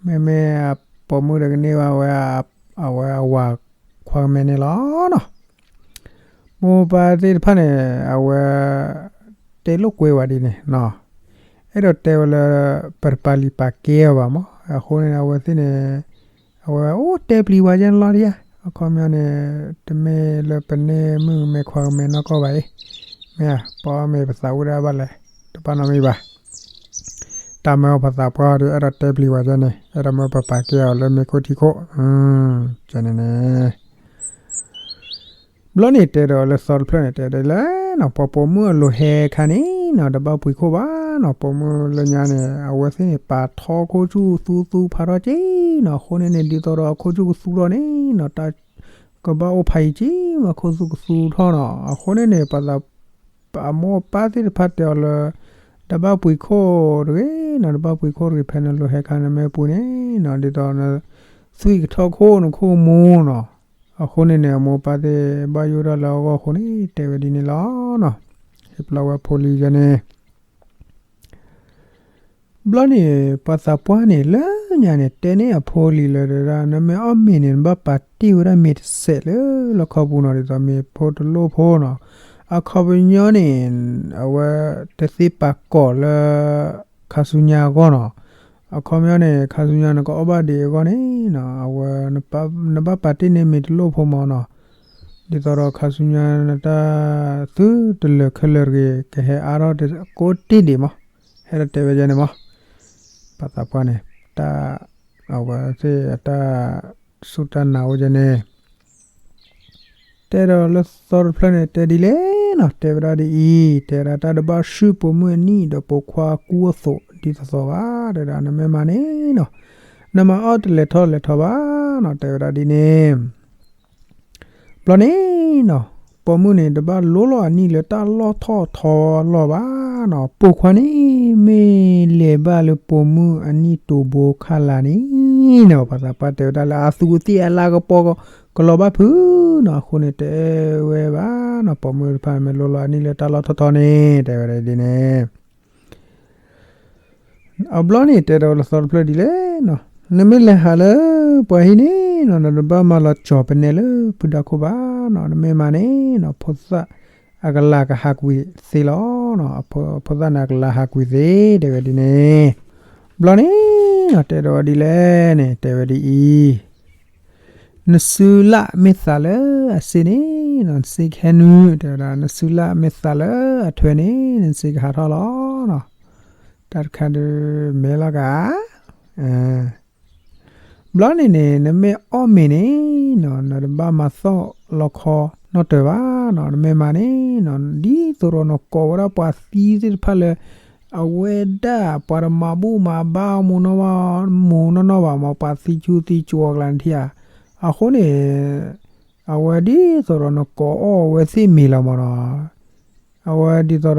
မ့မ့ၢ်အပိာ်မုၣ်ဒီးကန့ၢ်ဘၣ်ဝဲ အဝဲအဝၤခွါကမဲန့ၣ်လီၤနီၤ. မိၢ်ပၢ်သ့ၣ်တဖၣ်န့ၣ် အဝဲတဲလိာ်ကွဲဝဲဒ်န့ၣ်နီၤ, အဲၣ်ဒိးတဲဝဲလၢ ပတပာ်လံာ်ပာ်ကဲအီၤဘၣ်မး. အဃိန့ၣ် အဝဲသ့ၣ်န့ၣ် အဝဲအိၣ်တဲပျံၤဝဲယဲၢ်န့ၣ်လီၤဒံးဧါ. အခီပညီန့ၣ် တမ့ၢ်လၢပန့ၢ်မုၣ်ကမဲခွါကမဲနီၢ်ကီၢ်ဘၣ်အံၤ, မ့ၢ်ဧါ ပအီၣ်မ့ၤပသးဝံၣ်ဒၣ်ဘၣ်လဲၣ်, တဘၣ်နီတမံၤဘၣ်. တၢ်မၢပှၤသးပှၢ်ဒီး အဲၣ်ဒိးတဲပျံၤဝဲဒ်န့ၣ် အဲၣ်ဒိးမၢပပာ်ကဲအီၤလၢမ့ၤခိၣ်ထံခိၣ်, ကန့ၣ်န့ၣ် ဘျီန့ၣ်တဲဒီးလၢသီတဖျၢၣ်န့ၣ် တဲဒ်လဲၣ်နီၤ, ပှၤပိာ်မုၣ်အလိၤဟဲခါန့ၣ်နီၤ တဘၣ်ပှ့ၤခိၣ်ဘၣ်နီၤ. ပိာ်မုၣ်လၢညါန့ၣ် အဝဲသ့ၣ်န့ၣ် ပာ်ထီခိၣ်ဆူၣ်သူသူဖးထီၣ်က့နီၤ. အဃိန့ၣ်န့ၣ် ဒ်သိးဒီးအခိၣ်ဆူၣ်ကသူထီၣ်န့ၣ်နီၤ တၢ်ကဘၣ်အိၣ်ဖးယံၤက့မး ခိၣ်ဆူၣ်ကသူထီၣ်နီၤ. အဃိန့ၣ်န့ၣ် ပှၤသး ပအမိၢ်ပၢ်သ့ၣ်တဖၣ်တဲအီၤလၢ တဘၣ်ပှ့ၤခိၣ်တဂ့ၤနီၤ, တဘၣ်ပှ့ၤခိၣ်တဂ့ၤ ဖဲနလိၤဟဲခါနမ့ၢ်ပှ့ၤန့ၣ်နီၤ ဒ်သိးန သွံၣ်ကထီၣ်ခိၣ်နခိၣ်မူနီၤ. အဃိန့ၣ်န့ၣ် အမိၢ်ပၢ်သ့ၣ်ဘၣ်ယိၣ်ဒၣ်လၢအဂီၢ်အဃိန့ၣ် တဲဝဲဒ်န့ၣ်လီၤနီၤ. ဟ့ၣ်ပလီၢ်ဝဲဖိလံၤယဲန့ၣ် ဘျီန့ၣ် ပှၤသးပှၢ်န့ၣ် လၢညါန့ၣ် တဲန့ၢ်အဖိလံၤလၢဒၣ် နမ့ၢ်အီၣ်မ့ၤန့ၣ် နဘၣ်ပာ်တ့ၢ်ဝဲဒၣ်မ့ၤတစဲးလၢလီခီပူၤနီၤ, ဒ်သိးမ့ၤဖိတလိၣ်ဖိနီၤ. အခီပညီန့ၣ် အဝဲတသ့ပာ်ကိးလၢ ခါဆူညါအဂီၢ်နီၤ. အခီပညီန့ၣ် ခါဆူညါနကအီၣ်ဘၣ်ဒံးအဂီၢ်န့ၣ်နီၤ အဝဲ နဘၣ်ပာ်တ့ၢ်န့ၢ်မ့ၤတလိၣ်ဖိမးနီၤ. ဒ်သိးဒီးခါဆူညါနတၢ်သုတလၢာ်ခဲလၢာ်တဂ့ၤ ကဟဲအါထီၣ်ကိးတ့ၢ်ဒံးမး, ဟဲဒီးတဲဝဲဒ်န့ၣ်မး. ပှၤသးပှၢ်န့ၣ် တၢ် အဝဲသ့ၣ်အတၢ်စူၢ်တၢ်နာ်အိၣ်ယဲန့ၣ် တဲဒီးလၢသီတဖျၢၣ်န့ၣ် တဲဒ်လဲၣ်နီၤ, တဲဝဲဒၣ်ဒ်အံၤ, တဲဝဲဒၣ် တၢ်တဘၣ်ဆူၣ်ပိာ်မုၣ်အနံၣ်ဒီးပိာ်ခွါကူအသိးဒ်သိးသိးဘၣ်, တဲဝဲဒၣ် နမ့ၢ်မၤန့ၣ်နီၤ နမၤအီၣ်တလဲၤထီၣ်လဲၤထီဘၣ်နီၤ, တဲဝဲဒၣ်ဒ်န့ၣ် ဘျီန့ၣ်နီၤ ပိာ်မုၣ်န့ၣ် တဘၣ်လိလီၤအနံၣ်လၢတၢ်လီၢ်ထီၣ်ထီလီၢ်ဘၣ်နီၤ, ပိာ်ခွါန့ၣ် မ့ၢ်လဲၤဘၣ်လၢပိာ်မုၣ်အနံၣ်တိၤဘိခါလာ်န့ၣ်နီၤ, ပှၤသးပှၢ်တဲဝဲဒၣ်လၢအသူးအသ့ၣ်အလၤကပီၤကလီၤဘၣ်ဖုးနီၤ, အဃိန့ၣ်တဲဝဲဘၣ်နီၤ, ပိာ်မုၣ်တဖၣ်မ့ၢ်လိလီၤအနံၣ်လၢတၢ်လီၢ်ထီၣ်ထီန့ၣ် တဲဝဲဒၣ်ဒ်န့ၣ် အဘျီန့ၣ်တဲဒီးလၢသီတဖျၢၣ်ဒ်လဲၣ်နီၤ, နမ့ၢ်လဲၤဟးလၢပှၤဟံၣ်န့ၣ်နီၤ နတဘၣ်မၤလီၤကၠီၤပနဲလၢဖုဒါခိၣ်ဘၣ်နီၤ, နမ့ၢ်မၤန့ၣ်နီၤ ဖိသၣ်အကလၤကဟးကွံာ်သ့လီၤနီၤ, ဖိသၣ်န့ၣ်အကလၤဟးကွံာ်သ့ တဲဝဲဒ်န့ၣ်, ဘျီန့ၣ်နီၤ တဲဒီးဝဲဒ်လဲၣ်န့ၣ် တဲဝဲဒ်အံၤ နစုလၢ်မ့ၢ်သးလၢအစ့န့ၣ်နီၤ နစ့ကဟဲနုာ် တဲဝဲဒၣ် နစုလၢ်မ့ၢ်သးလၢအထွဲန့ၣ် နစ့ကဟးထီၣ်လီၤနီၤ, တၢ်တခါဒုးမဲလီၤကၤ ဘျီန့ၣ်န့ၣ် နမ့ၢ်အီၣ်မ့ၤန့ၣ်နီၤ နတဘၣ်မၤသီၣ်လီခီနီတၢၤဘၣ်နီၤ, နမ့ၢ်မၤန့ၣ်နီၤ ဒ်သိးဒီးနကိးဝဲဒၣ်ပှၤသံသ့ၣ်တဖၣ်လၢ အဝဲဒၣ်ပှၤတမၤဘူၣ်မၤဘါမိၢ်နီၢ်ဘၣ် မိၢ်နီၢ်နီၢ်ဘၣ်မး ပှၤသံဆူသံကၠိအကျါန့ၣ်ထံၣ်ဧါ, အဃိန့ၣ် အဝဲဒ်သိးဒီးနကိးအီၣ်အဝဲသ့ၣ်မ့ၤလီၤမးနီၤ အဝဲဒ်သိးဒီး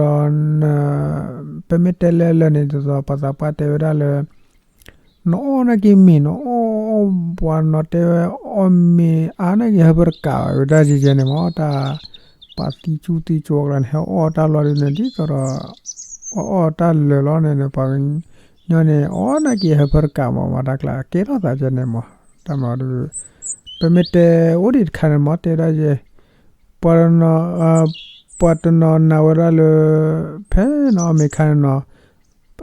ပမ့ၢ်တဲလၢလၢာ်န့ၣ် ဒ်သိးပှၤသးပှၢ်တဲဝဲဒၣ်လၢ နအီၣ်နာ်က့ၤမ့ၤ နအီၣ်အီၣ်ပှၤ နီၤတဲဝဲအီၣ်မ့ၤအါနာ်က့ၤ ဟၢဖၢတကးဘၣ် ဝဲဒၣ်ယဲယဲန့ၣ်မ့ၢ် တၢ်ပှၤသံကၠူၣ်သံကၠိအကျါန့ၣ် ဟဲအီၣ်တၢ်လီၢ်ဒ်န့ၣ် ဒ်သိးဒီး အီၣ်အီၣ်တၢ်လၢာ်လီၤန့ၣ်န့ၣ် ပှၤကညီန့ၣ် အီၣ်နာ်က့ၤ ဟၢဖၢတကးမ့ၢ် မ့ၢ်တၢ်ကျါ ကဲထီၣ်သးယဲန့ၣ်မ့ၢ် တၢ်မ့ၢ်ဒ် ပမ့ၢ်တဲအိၣ်ဒံးတခါန့ၣ်မ့ၢ် တဲဒၣ်ယဲ ပှၤတနီၤ ပှၤတနီၤနာ်ဝဲဒၣ်လၢ ဖဲနအီၣ်မ့ၤခါန့ၣ်နီၤ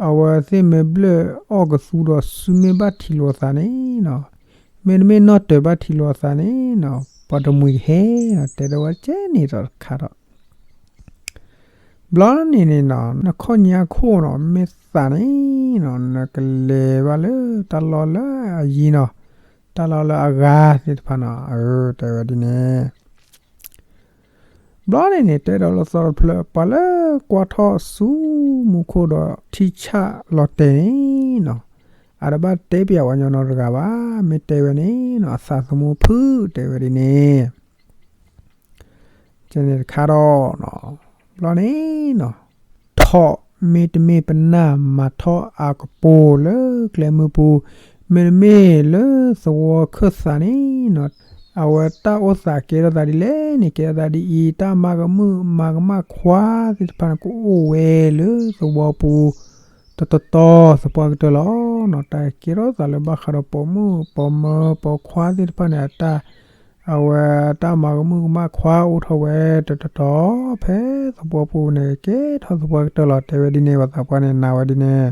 အဝဲသ့ၣ်မ့ၢ်ဘျၢၣ်အီၣ်ကသူဒီး စုမ့ၢ်ဘၣ်ထံးလိာ်သးန့ၣ်နီၤ မ့တမ့ၢ်နီၢ်တၢၤဘၣ်ထံးလိာ်သးန့ၣ်နီၤ ပှၤတမှံၤကဟဲနီၤ တဲဒၣ်ဝဲကဲန့ၣ်ဒီးတခါဒီး ဘျီန့ၣ်န့ၣ်နီၤ နခီၣ်ညါခိၣ်နီၤ မ့ၢ်သးန့ၣ်နီၤ နကလဲၤဘၣ်လၢတၢ်လီၢ်လၢအယံၤနီၤ တၢ်လီၢ်လၢအဂၤသ့ၣ်တဖၣ်နီၤ အၢ တဲဝဲဒ်န့ၣ် ဘျီန့ၣ်န့ၣ် တဲဒီးလၢသီတဖျၢၣ် ပှၤလၢကွၢ်ထီၣ်ဆူမူခိၣ်ဒီးထံဆၣ်လီၤတဲာ်န့ၣ်နီၤ အတဘၣ်တဲပျးဝဲညီနီတဂၤဘၣ် မ့ၢ်တဲဝဲန့ၣ်နီၤ အသးသမူဖုၣ်တဲဝဲဒ်န့ၣ် ကဲန့ၣ်တခါဒီး ဘျီန့ၣ်နီၤ ထီၣ်မ့တမ့ၢ်ပနၢ်မၤထီၣ်အကပိၤလၢကျဲမုၢ်ပူၤ မ့တမ့ၢ်လၢသဝီခၢၣ်သးန့ၣ်နီၤ အဝဲတၢ်အိၣ်သးကဲထီၣ်သးဒ်လဲၣ်န့ၣ် ကဲထီၣ်သးဒ်အံၤ တၢ်မၤကမုာ်မၤကမၣ်ခွါသ့ၣ်တဖၣ်န့ၣ် ကအိၣ်ဝဲလၢသဝီပူၤ တတီၤတီၤသပှၢ်ကတၢၢ်လီၤနီၤ တၢ်ကဲထီၣ်သးလၢဘၣ်ဃးဒီးပိာ်မုၣ်ပိာ်မၢၤပိာ်ခွါသ့ၣ်တဖၣ်န့ၣ် အတၢ် အဝဲတၢ်မၤကမုာ်ကမၣ်ခွါအိၣ်ထီၣ်ဝဲတတီၤတီၤ ဖဲသပှၢ်ပူၤန့ၣ် ကဲထီၣ်သပှၢ်ကတၢၢ်လီၤ တဲဝဲဒ်န့ၣ် ပှၤသးပှၢ်န့ၣ် နာ်ဝဲဒ်န့ၣ် ဘျီ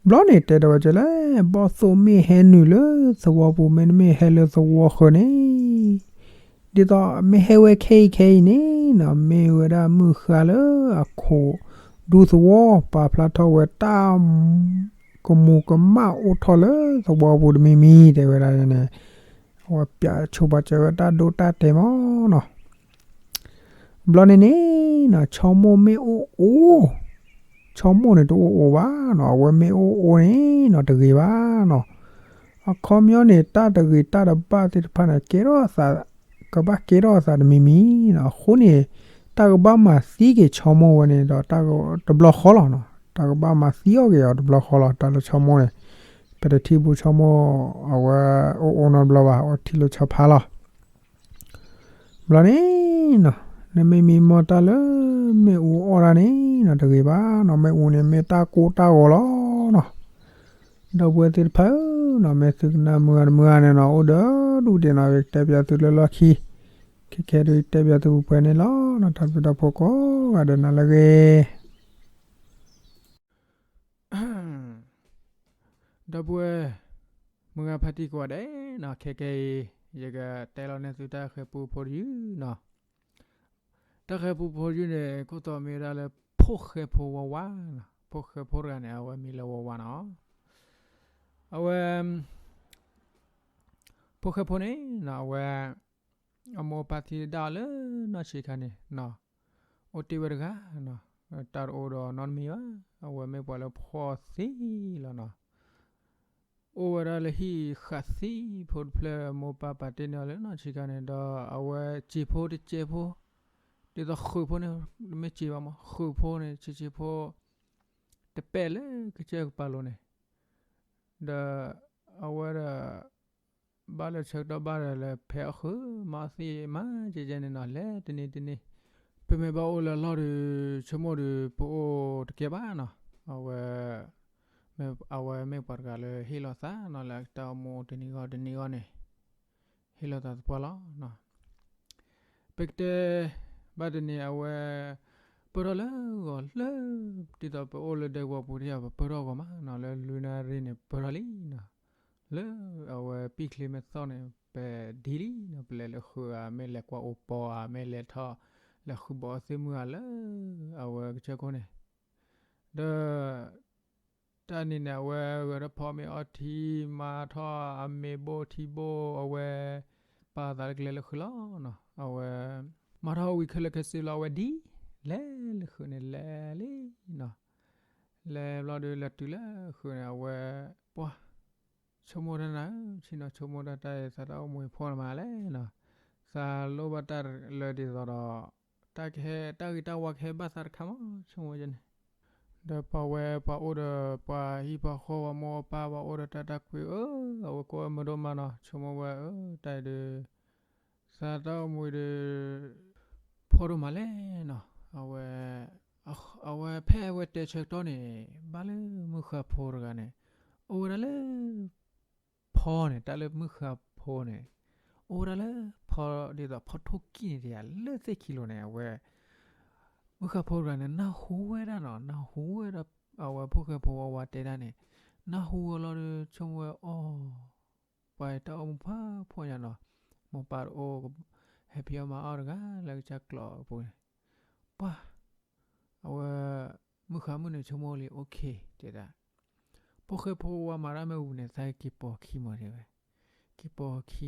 န့ၣ်တဲဒီးဝဲကဲလဲၣ် ဘီၣ်သိၣ်မ့ၢ်ဟဲနုာ်လၢသဝီပူၤ မ့တမ့ၢ်ဟဲလၢသဝီဃၢၤန့ၣ် ဒ်သိးမ့ၢ်ဟဲဝဲခဲအံၤခဲအံၤန့ၣ်နီၤ မ့ၢ်ဝဲဒၣ်မုၢ်ဃါလၢအခိးဒူသဝီ ပာ်ဖျါထီၣ်ဝဲတၢ် ကမူၤကမၣ်အိၣ်ထီၣ်လၢသဝီပူၤတမံၤမံၤ တဲဝဲဒၣ်န့ၣ် အဝဲပျးဆိပာ်စၢၤဝဲတၢ်ဒိတၢ်တဲာ်မ့ၢ်နီၤ ဘျီန့ၣ်န့ၣ်နီၤ ဆီမိၢ်မ့ၢ်အိၣ်အိၣ် ဆီမိၢ်န့ၣ်တအိၣ်အိၣ်ဘၣ်နီၤ အဝဲမ့ၢ်အိၣ်အိၣ်န့ၣ်နီၤ တဂ့ၤဘၣ်နီၤ အခီပညီန့ၣ် တၢ်တဂ့ၤတၢ်တဘၣ်သ့ၣ်တဖၣ်န့ၣ် ကဲထီၣ်အသး ကဘၣ်ကဲထီၣ်အသးတမံၤမံၤနီၤ အဃိန့ၣ် တၢ်ကဘၣ်မၤသံက့ၤဆီမိၢ်ဝဲန့ၣ်ဒီး တၢ်တဘျီဃီလီၤနီၤ တၢ်ကဘၣ်မၤသံအီၤက့ၤအီၤတဘျီဃီလီၤ တၢ်လၢဆီမိၢ်န့ၣ် ပတထံၣ်ဘူးဆီမိၢ် အဝဲအိၣ်အိၣ်နီတဘျီဘၣ် အိၣ်ထံၣ်လၢဆီဖါလီၤ ဘျီန့ၣ်နီၤ နမ့ၢ်မံမီၢ်တၢ်လၢမ့ၣ်အူအီၣ်တၢ်န့ၣ်နီၤ တဂ့ၤဘၣ်နီၤ မ့ၣ်အူန့ၣ်မ့ၢ်တၢ်ကိၢ်တၢ်ဂီၤလီၤနီၤ ဒီပုၢ်ဝဲၢ်သ့ၣ်တဖၣ်ဧၢနီၤ မ့ၢ်သုကနၣ်မုာ်ဂ့ၤတမုာ်ဂ့ၤန့ၣ်နီၤ အိၣ်ဒီးဒူၣ်ဒံးနီၤ ယကတဲပၠးသုလၢလီၢ်ခံ ခဲခဲဒုးတဲပၠးသုပှဲၤပှဲၤန့ၣ်လီၤနီၤ တၢ်ဘျုးတၢ်ဖှိၣ်ကိးဂၤဒဲးနၤလၢအဂ့ၤ ဒီပုၢ်ဝဲၢ် မုၢ်ဂၤဖါတံၢ်ကိးဂၤဒဲးနီၤ ခဲခဲအံၤ ယကတဲလီၤန့ၢ်သုတၢ်ဃဲၤပူဖိတယုၢ်နီၤ တၢ်ဃဲၤပူဖိတယုၢ်န့ၣ် ခိၣ်တီမ့ၢ်ဝဲဒၣ်လၢ ဖိၣ်ဃဲဖိဝါဝါနီၤ ဖိၣ်ဃဲဖိတဂၤန့ၣ် အဝဲမံၤလၢဝါဝါနီၤ အဝဲ ဖိၣ်ဃဲဖိန့ၣ်နီၤ အဝဲ အမိၢ်အပၢ်သံဒၣ်အီၤလၢနီၢ်ဆံးခါန့ၣ်နီၤ အိၣ်တ့ၢ်ဝဲတဂၤနီၤ တၢ်တအိၣ်ဒီးနီတမံၤဘၣ် အဝဲမ့ၢ်ပှၤလၢဖှီၣ်သံလီၤနီၤ အိၣ်ဝဲဒၣ်လၢဟံၣ်ဃာ်သံဖိတဖျၢၣ် မိၢ်ပၢ်ပာ်တ့ၢ်န့ၢ်အီၤလၢနီၢ်ဆံးခါန့ၣ် ဒီးအဝဲစံာ်ဖိတစဲးဖိ ဒ်သိးဃုာ်ဖိန့ၣ် တမ့ၢ်စံာ်ဘၣ်မး ဃုာ်ဖိန့ၣ် စံာ်စံာ်ဖိ တပဲာ်လၢကစၢၢ်ကပၤလိၤန့ၣ် ဒီးအဝဲဒီး ဘၣ်လၢဆၢကတီၢ်ဘၣ်ဒီးလၢဖဲအီၣ်ဃုာ်မၤအီၣ်သံမၤကဲကဲန့ၣ်နီၤ လဲၤတနံၤတနံၤ ပမ့ၢ်ဘၣ်အိၣ်လၢအလီၢ်ဒီး ဆိကမိၣ်ဒီး ပအိၣ်တကဲဘၣ်နီၤ အဝဲ မ့ၢ်အဝဲမ့ၢ်ပှၤတဂၤလၢဟ့ၣ်လီၤသးနီၤ လၢတၢ်အိၣ်မူတနံၤဂီၢ်တနံၤဂီၢ်န့ၣ် ဟ့ၣ်လီၤသးသပှၢ်လီၤနီၤ ပကတဲဘၣ်တနံၤအဝဲ ပၢၢ်ထီၣ်လၢဂီၤလၢ ဒ်သိးပအိၣ်လၢဒဲကဝီၤပူၤတယၤ ပပၢၢ်ထီၣ်ဂီၤမးနီၤ လၢလွံၢ်နၣ်ရံၣ်န့ၣ် ပၢၢ်ထီၣ်လံနီၤ လၢအဝဲပံၣ်ချ့မဲာ်သီၣ်န့ၣ် ပဒ်လံနီၤ ပလဲၤလၢဃုာ်ဧါ မ့ၢ်လဲၤကွၢ်အိၣ်ပီဧါ မ့ၢ်လဲၤထီၣ် လဲၤဃုဘီအီၣ်သ့ၣ်မုၢ်ဧါလၢ အဝဲကစၢၢ်ခိၣ်န့ၣ် ဒီး တၢ်န့ၣ်န့ၣ် အဝဲဂဲၤထီၣ်ဖီမ့ၤအီထံ မၤထီၣ်အမ့ၤဘိၣ်ထံဘိၣ် အဝဲ ပာ်သးလၢကျဲလၢဃုာ်လီၤနီၤ အဝဲ မၤထီၣ်ဝံၤခဲလၢာ်ခဲဆ့လီၤ အဝဲဒ် လဲၤလၢဃုာ်န့ၣ်လဲၤလံနီၤ လဲၤဘျီဒီး လဲၤတုၤလၢဃုာ်န့ၣ် အဝဲ ပှၤ ဆိကမိၣ်တၢ်နၤဧၢ ဆ့ၣ်နီၤ ဆိကမိၣ်တၢ်တၢ်အံၤ သးတၢ်အိၣ်မူအံၤဖှီၣ်နမးလဲၣ်နီၤ သးလိၣ်ဘၣ်တၢ်လၢဒ်သိးဒီး တၢ်ကဟဲ တၢ်ဂ့ၤတၢ်ဝါကဟဲဘၣ်သးတခါမး ဆိကမိၣ်ယဲန့ၣ်, ဒီးပှၤဝဲပှၤအိၣ်ဒီးပှၤဟံၣ်ပှၤဃီ ပှၤမိၢ်ပၢ် ပှၤအိၣ်ဒီးတၢ်တၢ်ကွံ အၢ အဝဲကိးဝဲမုာ်ဒိၣ်မးနီၤ ဆိကမိၣ်ဝဲ အၢ တၢ်အံၤဒီး သးတၢ်အိၣ်မူအံၤဒီး ဖှီၣ်ဒိၣ်မးလဲၣ်နီၤ အဝဲ အဝဲဖဲအဝဲတဲဆၢကတီၢ်န့ၣ် ဘၣ်လၢမုၢ်ဃါဖိတဂၤန့ၣ် အိၣ်ဝဲဒၣ်လၢ ဖီန့ၣ် တၢ်လၢမုၢ်ဃါဖိန့ၣ် အိၣ်ဝဲဒၣ်လၢဖီ ဒ်သိးဖီထိၣ်ကံၢ်န့ၣ်တယၤ လၢသ့ၣ်ခံလိၤန့ၣ် အဝဲ မုၢ်ဃါဖိတဂၤန့ၣ် နၢ်ဟူဝဲဒၣ်နီၤ နၢ်ဟူဝဲဒၣ် အဝဲဖိၣ်ဃဲဖိဝါဝါတဲဒၣ်န့ၣ် နၢ်ဟူဝဲလီၤဒီး ဆိကမိၣ်ဝဲအီၤ ပှၤတၢ်အိၣ်မူဖးဖှီၣ်ညါနီၤ မိၢ်ပၢ်တအိၣ် ဟဲဖံးအီၣ်မၤအီၣ်တဂၤလၢကစၢ်ကျိးအပူၤန့ၣ် ပှၤ အဝဲ မုၢ်ဃါမုၣ်န့ၣ် ဆိကမိၣ်လံ okay တဲဒၣ် ဖိၣ်ဃဲဖိဝါမၤတၢ်မ့ၢ်ဝံၤန့ၣ် သးက့ၤပိာ်ခံမး တဲဝဲ က့ၤပိာ်ခံ ဘျီ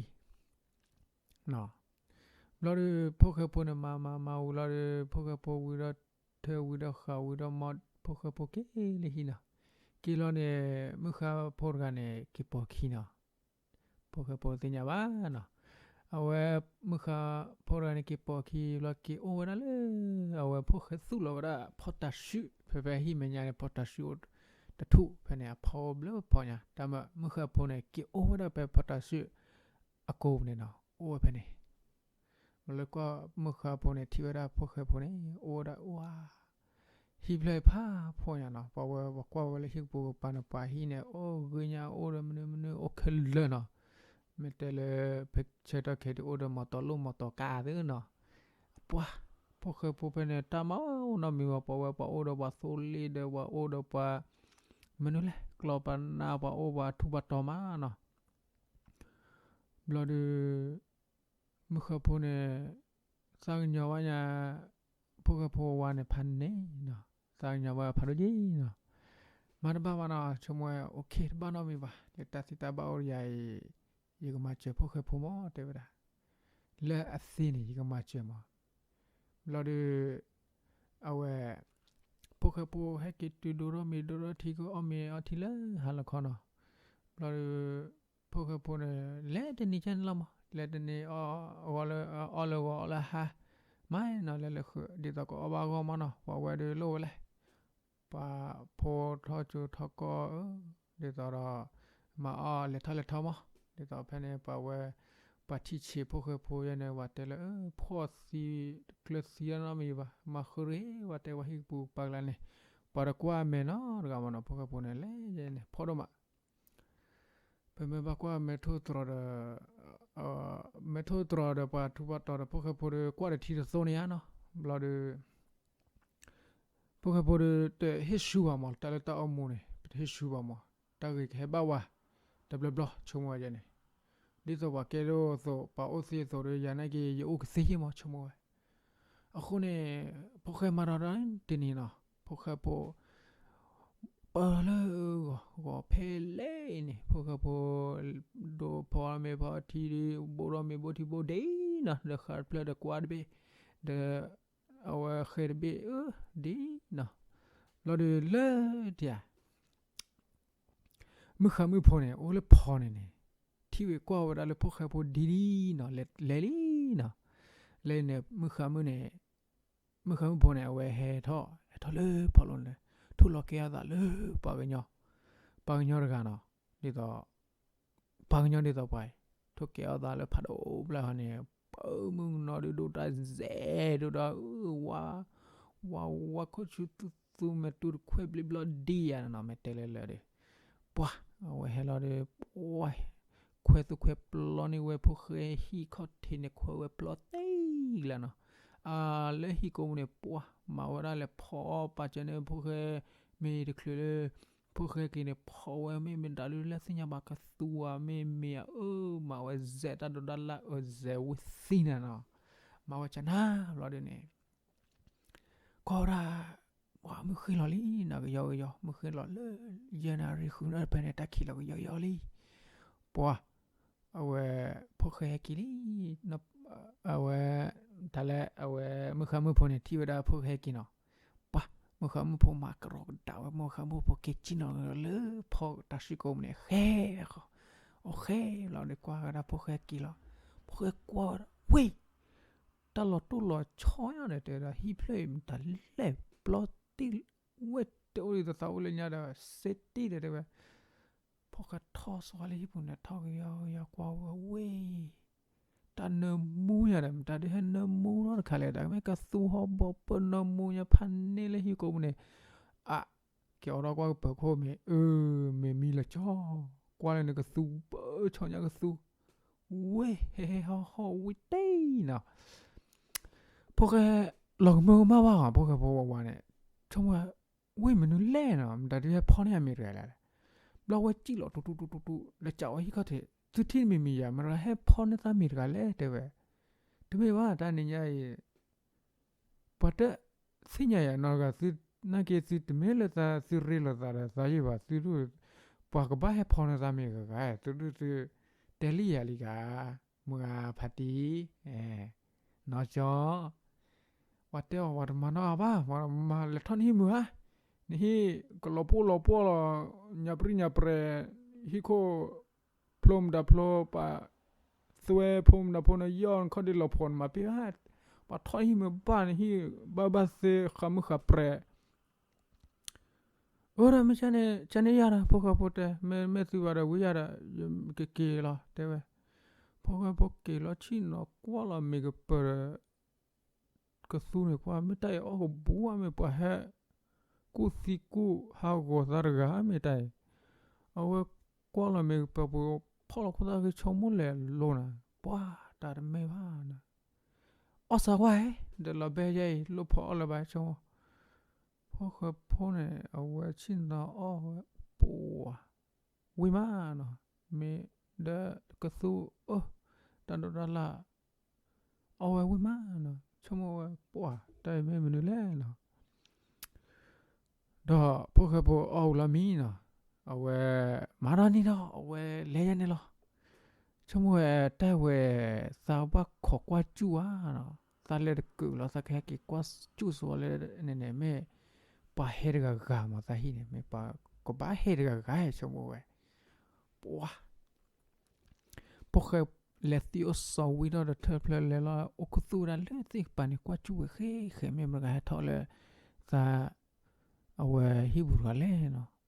ဒီး ဖိၣ်ဃဲဖိန့ၣ် မၤမၤမၤဝံၤလီၤဒီး ဖိၣ်ဃဲဖိဝံၤဒီး ထၢဝံၤဒီးဃးဝံၤဒီး မ့ၢ်ဖိၣ်ဃဲဖိက့ၤလၢဟံၣ်နီၤ က့ၤလီၤန့ၣ် မုၢ်ဃါဖိတဂၤန့ၣ် က့ၤပိာ်ခံနီၤ ဖိၣ်ဃဲဖိသ့ၣ်ညါဘၣ်နီၤ အဝဲ မုၢ်ဃါဖိတဂၤန့ၣ် က့ၤပိာ်ခံဘျီ က့ၤအိၣ်ဝဲဒၣ်လၢ အဝဲဖိၣ်ဃဲသူၣ်လီၤဝဲဒၣ် ဖီတၤစုၣ် ဖဲဖဲဟံၣ်မဲာ်ညါန့ၣ် ဖီတၤစုၣ်အိၣ်တထူၣ်ဖဲန့ၣ် အဖီဘျၢဖီညါ တၢ်မုၢ်ဃါဖိန့ၣ် က့ၤအိၣ်ဝဲဒၣ်ဖဲဖီတၤစုၣ် အကိာ်ပူၤန့ၣ်နီၤ အိၣ်ဝဲဖဲန့ၣ် မ့ၢ်လၢကွၢ်မုၢ်ဃါဖိန့ၣ် ထံၣ်ဝဲဒၣ်ဖိၣ်ဃဲဖိန့ၣ် အိၣ်ဝဲဒၣ်ဝါ ဟံၣ်ဖျၢၣ်ဖးဖှီၣ်ညါနီၤ ပှၤဝဲပှၤကွၢ်ဝဲလၢဟံၣ်ကပူၤကပၤန့ၣ် ပှၤဟံၣ်န့ၣ် အိၣ်ဂ့ၤညါ အိၣ်ဒီးမနုၤမနုၤ အိၣ်ခဲလၢာ်နီၤ မ့ၢ်တဲလၢ ဖဲဆၢကတီၢ်ခဲအံၤ အိၣ်ဒီးမီတီလိၣ်မီတီကါသ့နီၤ ပှၤ ဖိၣ်ဃဲဖိဖဲန့ၣ် တၢ်မၤအိၣ်နီတမံၤဘၣ် ပှၤဝဲပှၤအိၣ်ဒီးပှၤသိလ့ၣ်ဒီး ပှၤအိၣ်ဒီးပှၤ မနုၤလဲၣ် ကျီၢ်ပနၢ် ပှၤအိၣ်ပှၤထူးပှၤတီၤမးနီၤ ဘျီဒီး မုၢ်ဃါဖိန့ၣ် သးကညီၤဘၣ်ညါ ဖိၣ်ဃဲဖိဝါန့ၣ်ဖးန့ၣ်နီၤ သးကညီၤဘၣ်ဖးဒိၣ်က့နီၤ မၤတဘၣ်ဘၣ်နီၤ ဆိကမိၣ်ဝဲ okay တဘၣ်နီတမံၤဘၣ် လၢတၢ်သံတၢ်ဘၣ်အိၣ်ဒီးယၤအံၤ ယကမၤစၢၤဖိၣ်ဃဲဖိမး တဲဝဲဒၣ် လၢအသ့န့ၣ် ယကမၤစၢၤမး ဘျီဒီး အဝဲ ဖိၣ်ဃဲဖိဟဲက့ၤတုၤဒိၣ်ထီၣ်မ့ၤ ဒိၣ်ထီၣ်ထံ ကအီၣ်မ့ၤအီထံလၢဟါလီၤခီနီၤ ဘျီဒီး ဖိၣ်ဃဲဖိန့ၣ် လဲၤတနံၤကဲန့ၣ်လီၤမး လဲၤတနံၤ အီၣ်လၢဂီၤလၢဟါ မးနီၤ လဲၤလၢဃုာ် ဒ်သိးကအီၣ်ဘၣ်ဂီၢ်မးနီၤ ပှၤဝဲဒီးလိၣ်ဝဲလဲၣ် ပှၤဖိထီၣ်ကၠိထီၣ်ကီၢ် ဒ်သိးဒီး မၤအီၣ်လဲၤထီၣ်လဲၤထီမး ဒ်သိးဖဲန့ၣ် ပှၤဝဲ ပှၤထံၣ်ဆံးဖိၣ်ဃဲဖိယဲန့ၣ် ဝဲတဲလၢ ဖှီၣ်သံ ကျၢၤသံနီတမံၤဘၣ် မၤဃုရ့ ဝဲတဲဝဲဟံၣ်ကပူၤကပၤကျါန့ၣ် ပှၤတကွၢ်မဲာ်နီတဂၤမးနီၤ ဖိၣ်ဃဲဖိန့ၣ် လဲၤယဲန့ၣ် ဖှီၣ်ဒိၣ်မး ပမ့ၢ်ဘၣ်ကွၢ်မဲာ်ထိၣ်တြီၤဒီး မဲာ်ထိၣ်တြီၤဒီးပှၤထူးပှၤတီၤဒီး ဖိၣ်ဃဲဖိဒီး ကွၢ်တထံတသိးန့ၣ်ဧါနီၤ ဘျီဒီး ဖိၣ်ဃဲဖိဒီး တဟ့ၣ်ဆူဘၣ်မး တၢ်လၢတၢ်အိၣ်မူန့ၣ် ပတဟ့ၣ်ဆူဘၣ်မး တၢ်ဂ့ၤကဟဲဘၣ်ဝဲ တဘျီဘျီ ဆိကမိၣ်ဝဲယဲန့ၣ် ဒ်သိးပှၤကဲဒိၣ်အသိး ပှၤအိၣ်သ့အသိးဒီး ယၤနာ်က့ ယအိၣ်ကသ့ယ့ၢ်မး ဆိကမိၣ်ဝဲ အဃိန့ၣ် ဖိၣ်ဃဲမၤဒီးတနံၤနီၤ ဖိၣ်ဃဲဖိ ပၢၢ်လၢဂီၤ ဂီၤဖဲလဲၣ်အံၤန့ၣ် ဖိၣ်ဃဲဖိ ဒိးဖီမ့ၤဖီထံဒီး ဘိၣ်ထီၣ်မ့ၤဘိၣ်ထံဘိၣ်ဒ့နီၤ ဒီးဃးတဖျၢၣ်ဒီးကွၢ်တဘ့ၣ် ဒီး အဝဲဃဲတဘ့ၣ် အၢ ဒ်နီၤ ဘျီဒီးလၢတယၤ မုၢ်ဃါမုၣ်ဖိန့ၣ် အိၣ်လၢဖီန့ၣ်န့ၣ် ထံၣ်ဝဲကွၢ်ဝဲဒၣ်လၢဖိၣ်ဃဲဖိဒ်ဒ်နီၤ လဲၤလံနီၤ လဲၤန့ၣ် မုၢ်ဃါမုၣ်န့ၣ် မုၢ်ဃါမုၣ်ဖိန့ၣ် အဝဲဟဲထီၣ် ဟဲထီၣ်လၢဖီလိၤန့ၣ် ထိၣ်လီၤကဲအသးလၢပှၤကညီ ပှၤကညီတဂၤနီၤ ဒ်သိး ပှၤကညီဒ်သိးပှၤအံၤ ထိၣ်ကဲအီၣ်သးလၢဖးဒိၣ်ဘျဲၣ်ဟီန့ၣ် ပမုၢ်ကနီၤဒုးဒိၣ်တၢ်စဲး ဒိၣ်ဒီး ဝါ ဝါ ဝါခိၣ်ဆူသူသူ မဲာ်တူတခွဲဘျ့ဘျီဒံယၤနီၤ မ့ၢ်တဲလၢလၢဒီး ပှၤ အဝဲဟဲလီၤဒီး ပှၤ ခွဲသူခွဲပျီန့ၢ်ဝဲဖိၣ်ဃဲဟံၣ်ခီၣ်ထံးန့ၣ် ခွဲဝဲပျီသ့လၢနီၤ အလၢဟံၣ်ကိးမူန့ၣ် ပှၤ မၤဝဲဒၣ်လဲၤဖီအီၣ်ပာ်စၢၤန့ၢ်ဖိၣ်ဃဲ မ့ၢ်တချုးလၢ ဖိၣ်ဃဲက့ၤန့ၣ် ဖီဝဲမ့ၢ်မ့ၢ်ဒၣ်လၢလၢသ့ၣ်ညါဘၣ်ကသူဧါ မ့ၢ်မ့ၢ်ဧါ အၢ မၤဝဲစဲးတၢ်ဒိးတၢ်လၢအၢ စဲးဝံသံနၤနီၤ မၤဝဲကနၣ်ဘျီဒ်န့ၣ် ကွၢ်ဝဲဒၣ် ပှၤမုၢ်ဃ့လီၤလံနီၤ ကယီကယီ မုၢ်ဃ့လီၤလၢ ယဲၢ်နၣ်ရံၣ်ဃုနၣ်ရံၣ်ဖဲန့ၣ် တၢ်ခံးလီၤကယီကယီလံ ပှၤ အဝဲ ဖိၣ်ဃဲဟဲက့ၤလံ အဝဲ တၢ်လၢအဝဲ မုၢ်ဃါမုၣ်ဖိန့ၣ် ထံၣ်ဝဲဒၣ်ဖိၣ်ဃဲဟဲက့ၤနီၤ ပှၤ မုၢ်ဃါမုၣ်ဖိမၤကရီကဒးဝဲ မုၢ်ဃါမုၣ်ဖိက့ၤကံၣ်နီၤလၢဖီတၢ်စံၣ်ကိးမူန့ၣ် ဃဲ အဃီ အိၣ်ဃဲလီၤဒီးကွၢ်ဝဲဒၣ်ဖိၣ်ဃဲက့ၤလီၤ ဖိၣ်ဃဲကွၢ်ဝဲဒၣ် ဝ့ၢ် တၢ်လီၤတိၢ်လီၤဆီညါဒီး တဲဝဲဒၣ် ဟံၣ်ဖျၢၣ်အံၤ မတၤလဲၣ် ပျီတံၢ်ဝဲ တဲအိၣ်ဒ်သိးသးအိၣ်လၢညါဒီး စ့တံၢ်ဒီး တဲဝဲ ဖီၣ်ဃဲထီၣ်စီၤလၢဟံၣ်ပူၤန့ၣ် ထီၣ်ကယီကယီကွၢ်ဝဲဝ့ၢ် တၢ်နၢမူညါဒီး မတၤဒုးဟဲနၢမူထီၣ်တခါလဲၣ် တၢ်မ့ၢ်ကသူဟီၣ်ဘီပၢၢ်နၢမူညါဖးန့ၢ်လၢဟံၣ်ကိးပူၤန့ၣ် အ ကဲအီၤထီၣ်ကွၢ်ကပၢၤခိၣ်မ့ၢ် အၢ မ့ၢ်မံလၢာ်ကၠီ ကွၢ်လၢနကသူ ပၢၢ်ဆီညါကသူ ဝ့ၢ်ဟဲဟဲဟီၣ်ဟီၣ်ဝံၣ်တ့ၢ်နီၤ ဖီၣ်ဃဲ လီၤကမၢကမၣ်ဘၣ်ဧါ ဖီၣ်ဃဲဖိဝဲဝဲန့ၣ် ဆိကမိၣ်ဝဲ ဝ့ၢ်မနုၤလဲၣ်နီၤ မတၤဒုးဟဲဖီၣ်န့ၢ်အမ့ၢ်တဂၤလဲၣ် ဘျီဝဲစံၣ်လီၤတူတူတူတူတူ လဲၤကးဝဲဟံၣ်ခီၣ်ထံး သုထံၣ်မံၤမံၤယၤ မတၤဟဲဖီၣ်န့ၢ်သးမ့ၢ်တဂၤလဲၣ် တဲဝဲ တမ့ၢ်ဘၣ် တၢ်နံၤညါအံၤ ပှၤတသ့ၣ်ညါယၤနီတဂၤ သုနာ်က့သုတမ့ၢ်လၢသး သုရ့လိာ်သးဒီးသးယံာ်ဘၣ် သုဒုး ပှၤကဘၣ်ဟဲဖီၣ်န့ၢ်သးမ့ၢ်ဂၤဂၤ သုဒုးသု တဲလံယၤလံဂၤ မုၢ်ဂၤဖးတံၢ် နီၢ်ကၠီ ပှၤတဲအီၤ ပှၤတမၤနီၣ်အဘၣ် ပှၤမၤလဲၤထီၣ်နဟံၣ်မုာ်ဧါ နဟံၣ်ကလီၤပှီၢ်လီၤပှီၢ်လီၤ ညါပြံၢ်ညါပြဲၤ ဟံၣ်ခိၣ် ဖျိမတၤဖျိ ပှၤသွဲဖိမတၤဖိ နယီၢ်နခီၣ်ဒ့လီၤဖိးနမၤပ့ၢ်ဘၣ် ပှၤထီၣ်ဟံၣ်မုာ်ဘၣ် နဟံၣ်ဘၣ်ဘၣ်သ့ ဃးမုၢ်ဃးပြဲၤ အၢ ဒီးမ့ၢ်ကန့ၣ် ကန့ၣ်ယၤဒီး ဖီၣ်ဃဲဖိတဲ မ့ၢ်မ့ၢ်သုဘၣ်ဒီးဝံယၤဒီး ယကက့ၤလီၤ တဲဝဲ ဖီၣ်ဃဲဖိက့ၤလီၤ ဆ့ၣ်နီၤကွၢ်လီၤမ့ၢ်ကပၢၤဒီး ကသူန့ၣ်ကွၢ် မ့ၢ်တၢ်အံၤအီၣ်ကဘူးဧါ မ့ၢ်ပှၤဟဲ ကူၣ်သံကူၣ်ဟးဂီၤသးတဂၤ မ့ၢ်တၢ်အံၤ အဝဲကွၢ်လီၤမ့ၢ်ကပၢၤပူၤ ဖီၣ်လီၤခိၣ်သၣ်က့ၤ ဆိကမိၣ်လဲၤလိၤနၤ ပှၤတၢ်တမ့ၢ်ဘၣ်နၤ အီၣ်စၢ်ကွၢ်ဧဲ ဒီးလီၤဘဲယဲအံၤ လိၣ်ဖီအီၣ်လၢၤဘၣ် ဆိကမိၣ် ဖီၣ်ဃဲဖိန့ၣ် အဝဲဆ့ၣ်နီၤအီၣ်ဝဲ ပှၤ ဝံၢ်မးနီၤ မ့ၢ်ဒီးကသူအၢ တၢ်ဒိးတၢ်လၢ် အီၣ်ဝဲဝံၢ်မးနီၤ ဆိကမိၣ်ဝဲ ပှၤ တၢ်အံၤမ့ၢ်မနုၤလဲၣ်နီၤ ဒီးဖီၣ်ဃဲဖိအီၣ်ဝံၤလီၤမံနီၤ အဝဲ မၤဒီးန့ၣ်ဒီး အဝဲလဲၤယဲန့ၣ်လီၤ ဆိကမိၣ်ဝဲ တၢ်ဝဲ သးဘၣ်ခိးကွၢ်စူၣ်ဧါနီၤ သးလဲၤတကုာ်လီၤ သးကဟဲက့ၤကွၢ်စူၣ်ဆိလၢန့ၣ်န့ၣ် မ့ၢ် ပှၤဟဲတဂၤဂၤမး သးဟံၣ်န့ၣ် မ့ၢ်ပှၤကဘၣ်ဟဲတဂၤဂၤ ဆိကမိၣ်ဝဲ ပှၤ ဖီၣ်ဃဲလဲၤသံအိၣ်စီၤဝံၤဒီး တထၢၣ်ဖျၢၣ်လဲၤလီၤ အိၣ်ခူသူၣ်ဝဲဒၣ်လၢသ့ၣ်ကပၤန့ၣ် ကွၢ်စူၣ်ဝဲဃဲဃဲ မ့ၢ်မတၤဂၤဟဲထီၣ်လၢ သး အဝဲဟံၣ်ပူၤတဂၤလဲၣ်နီၤ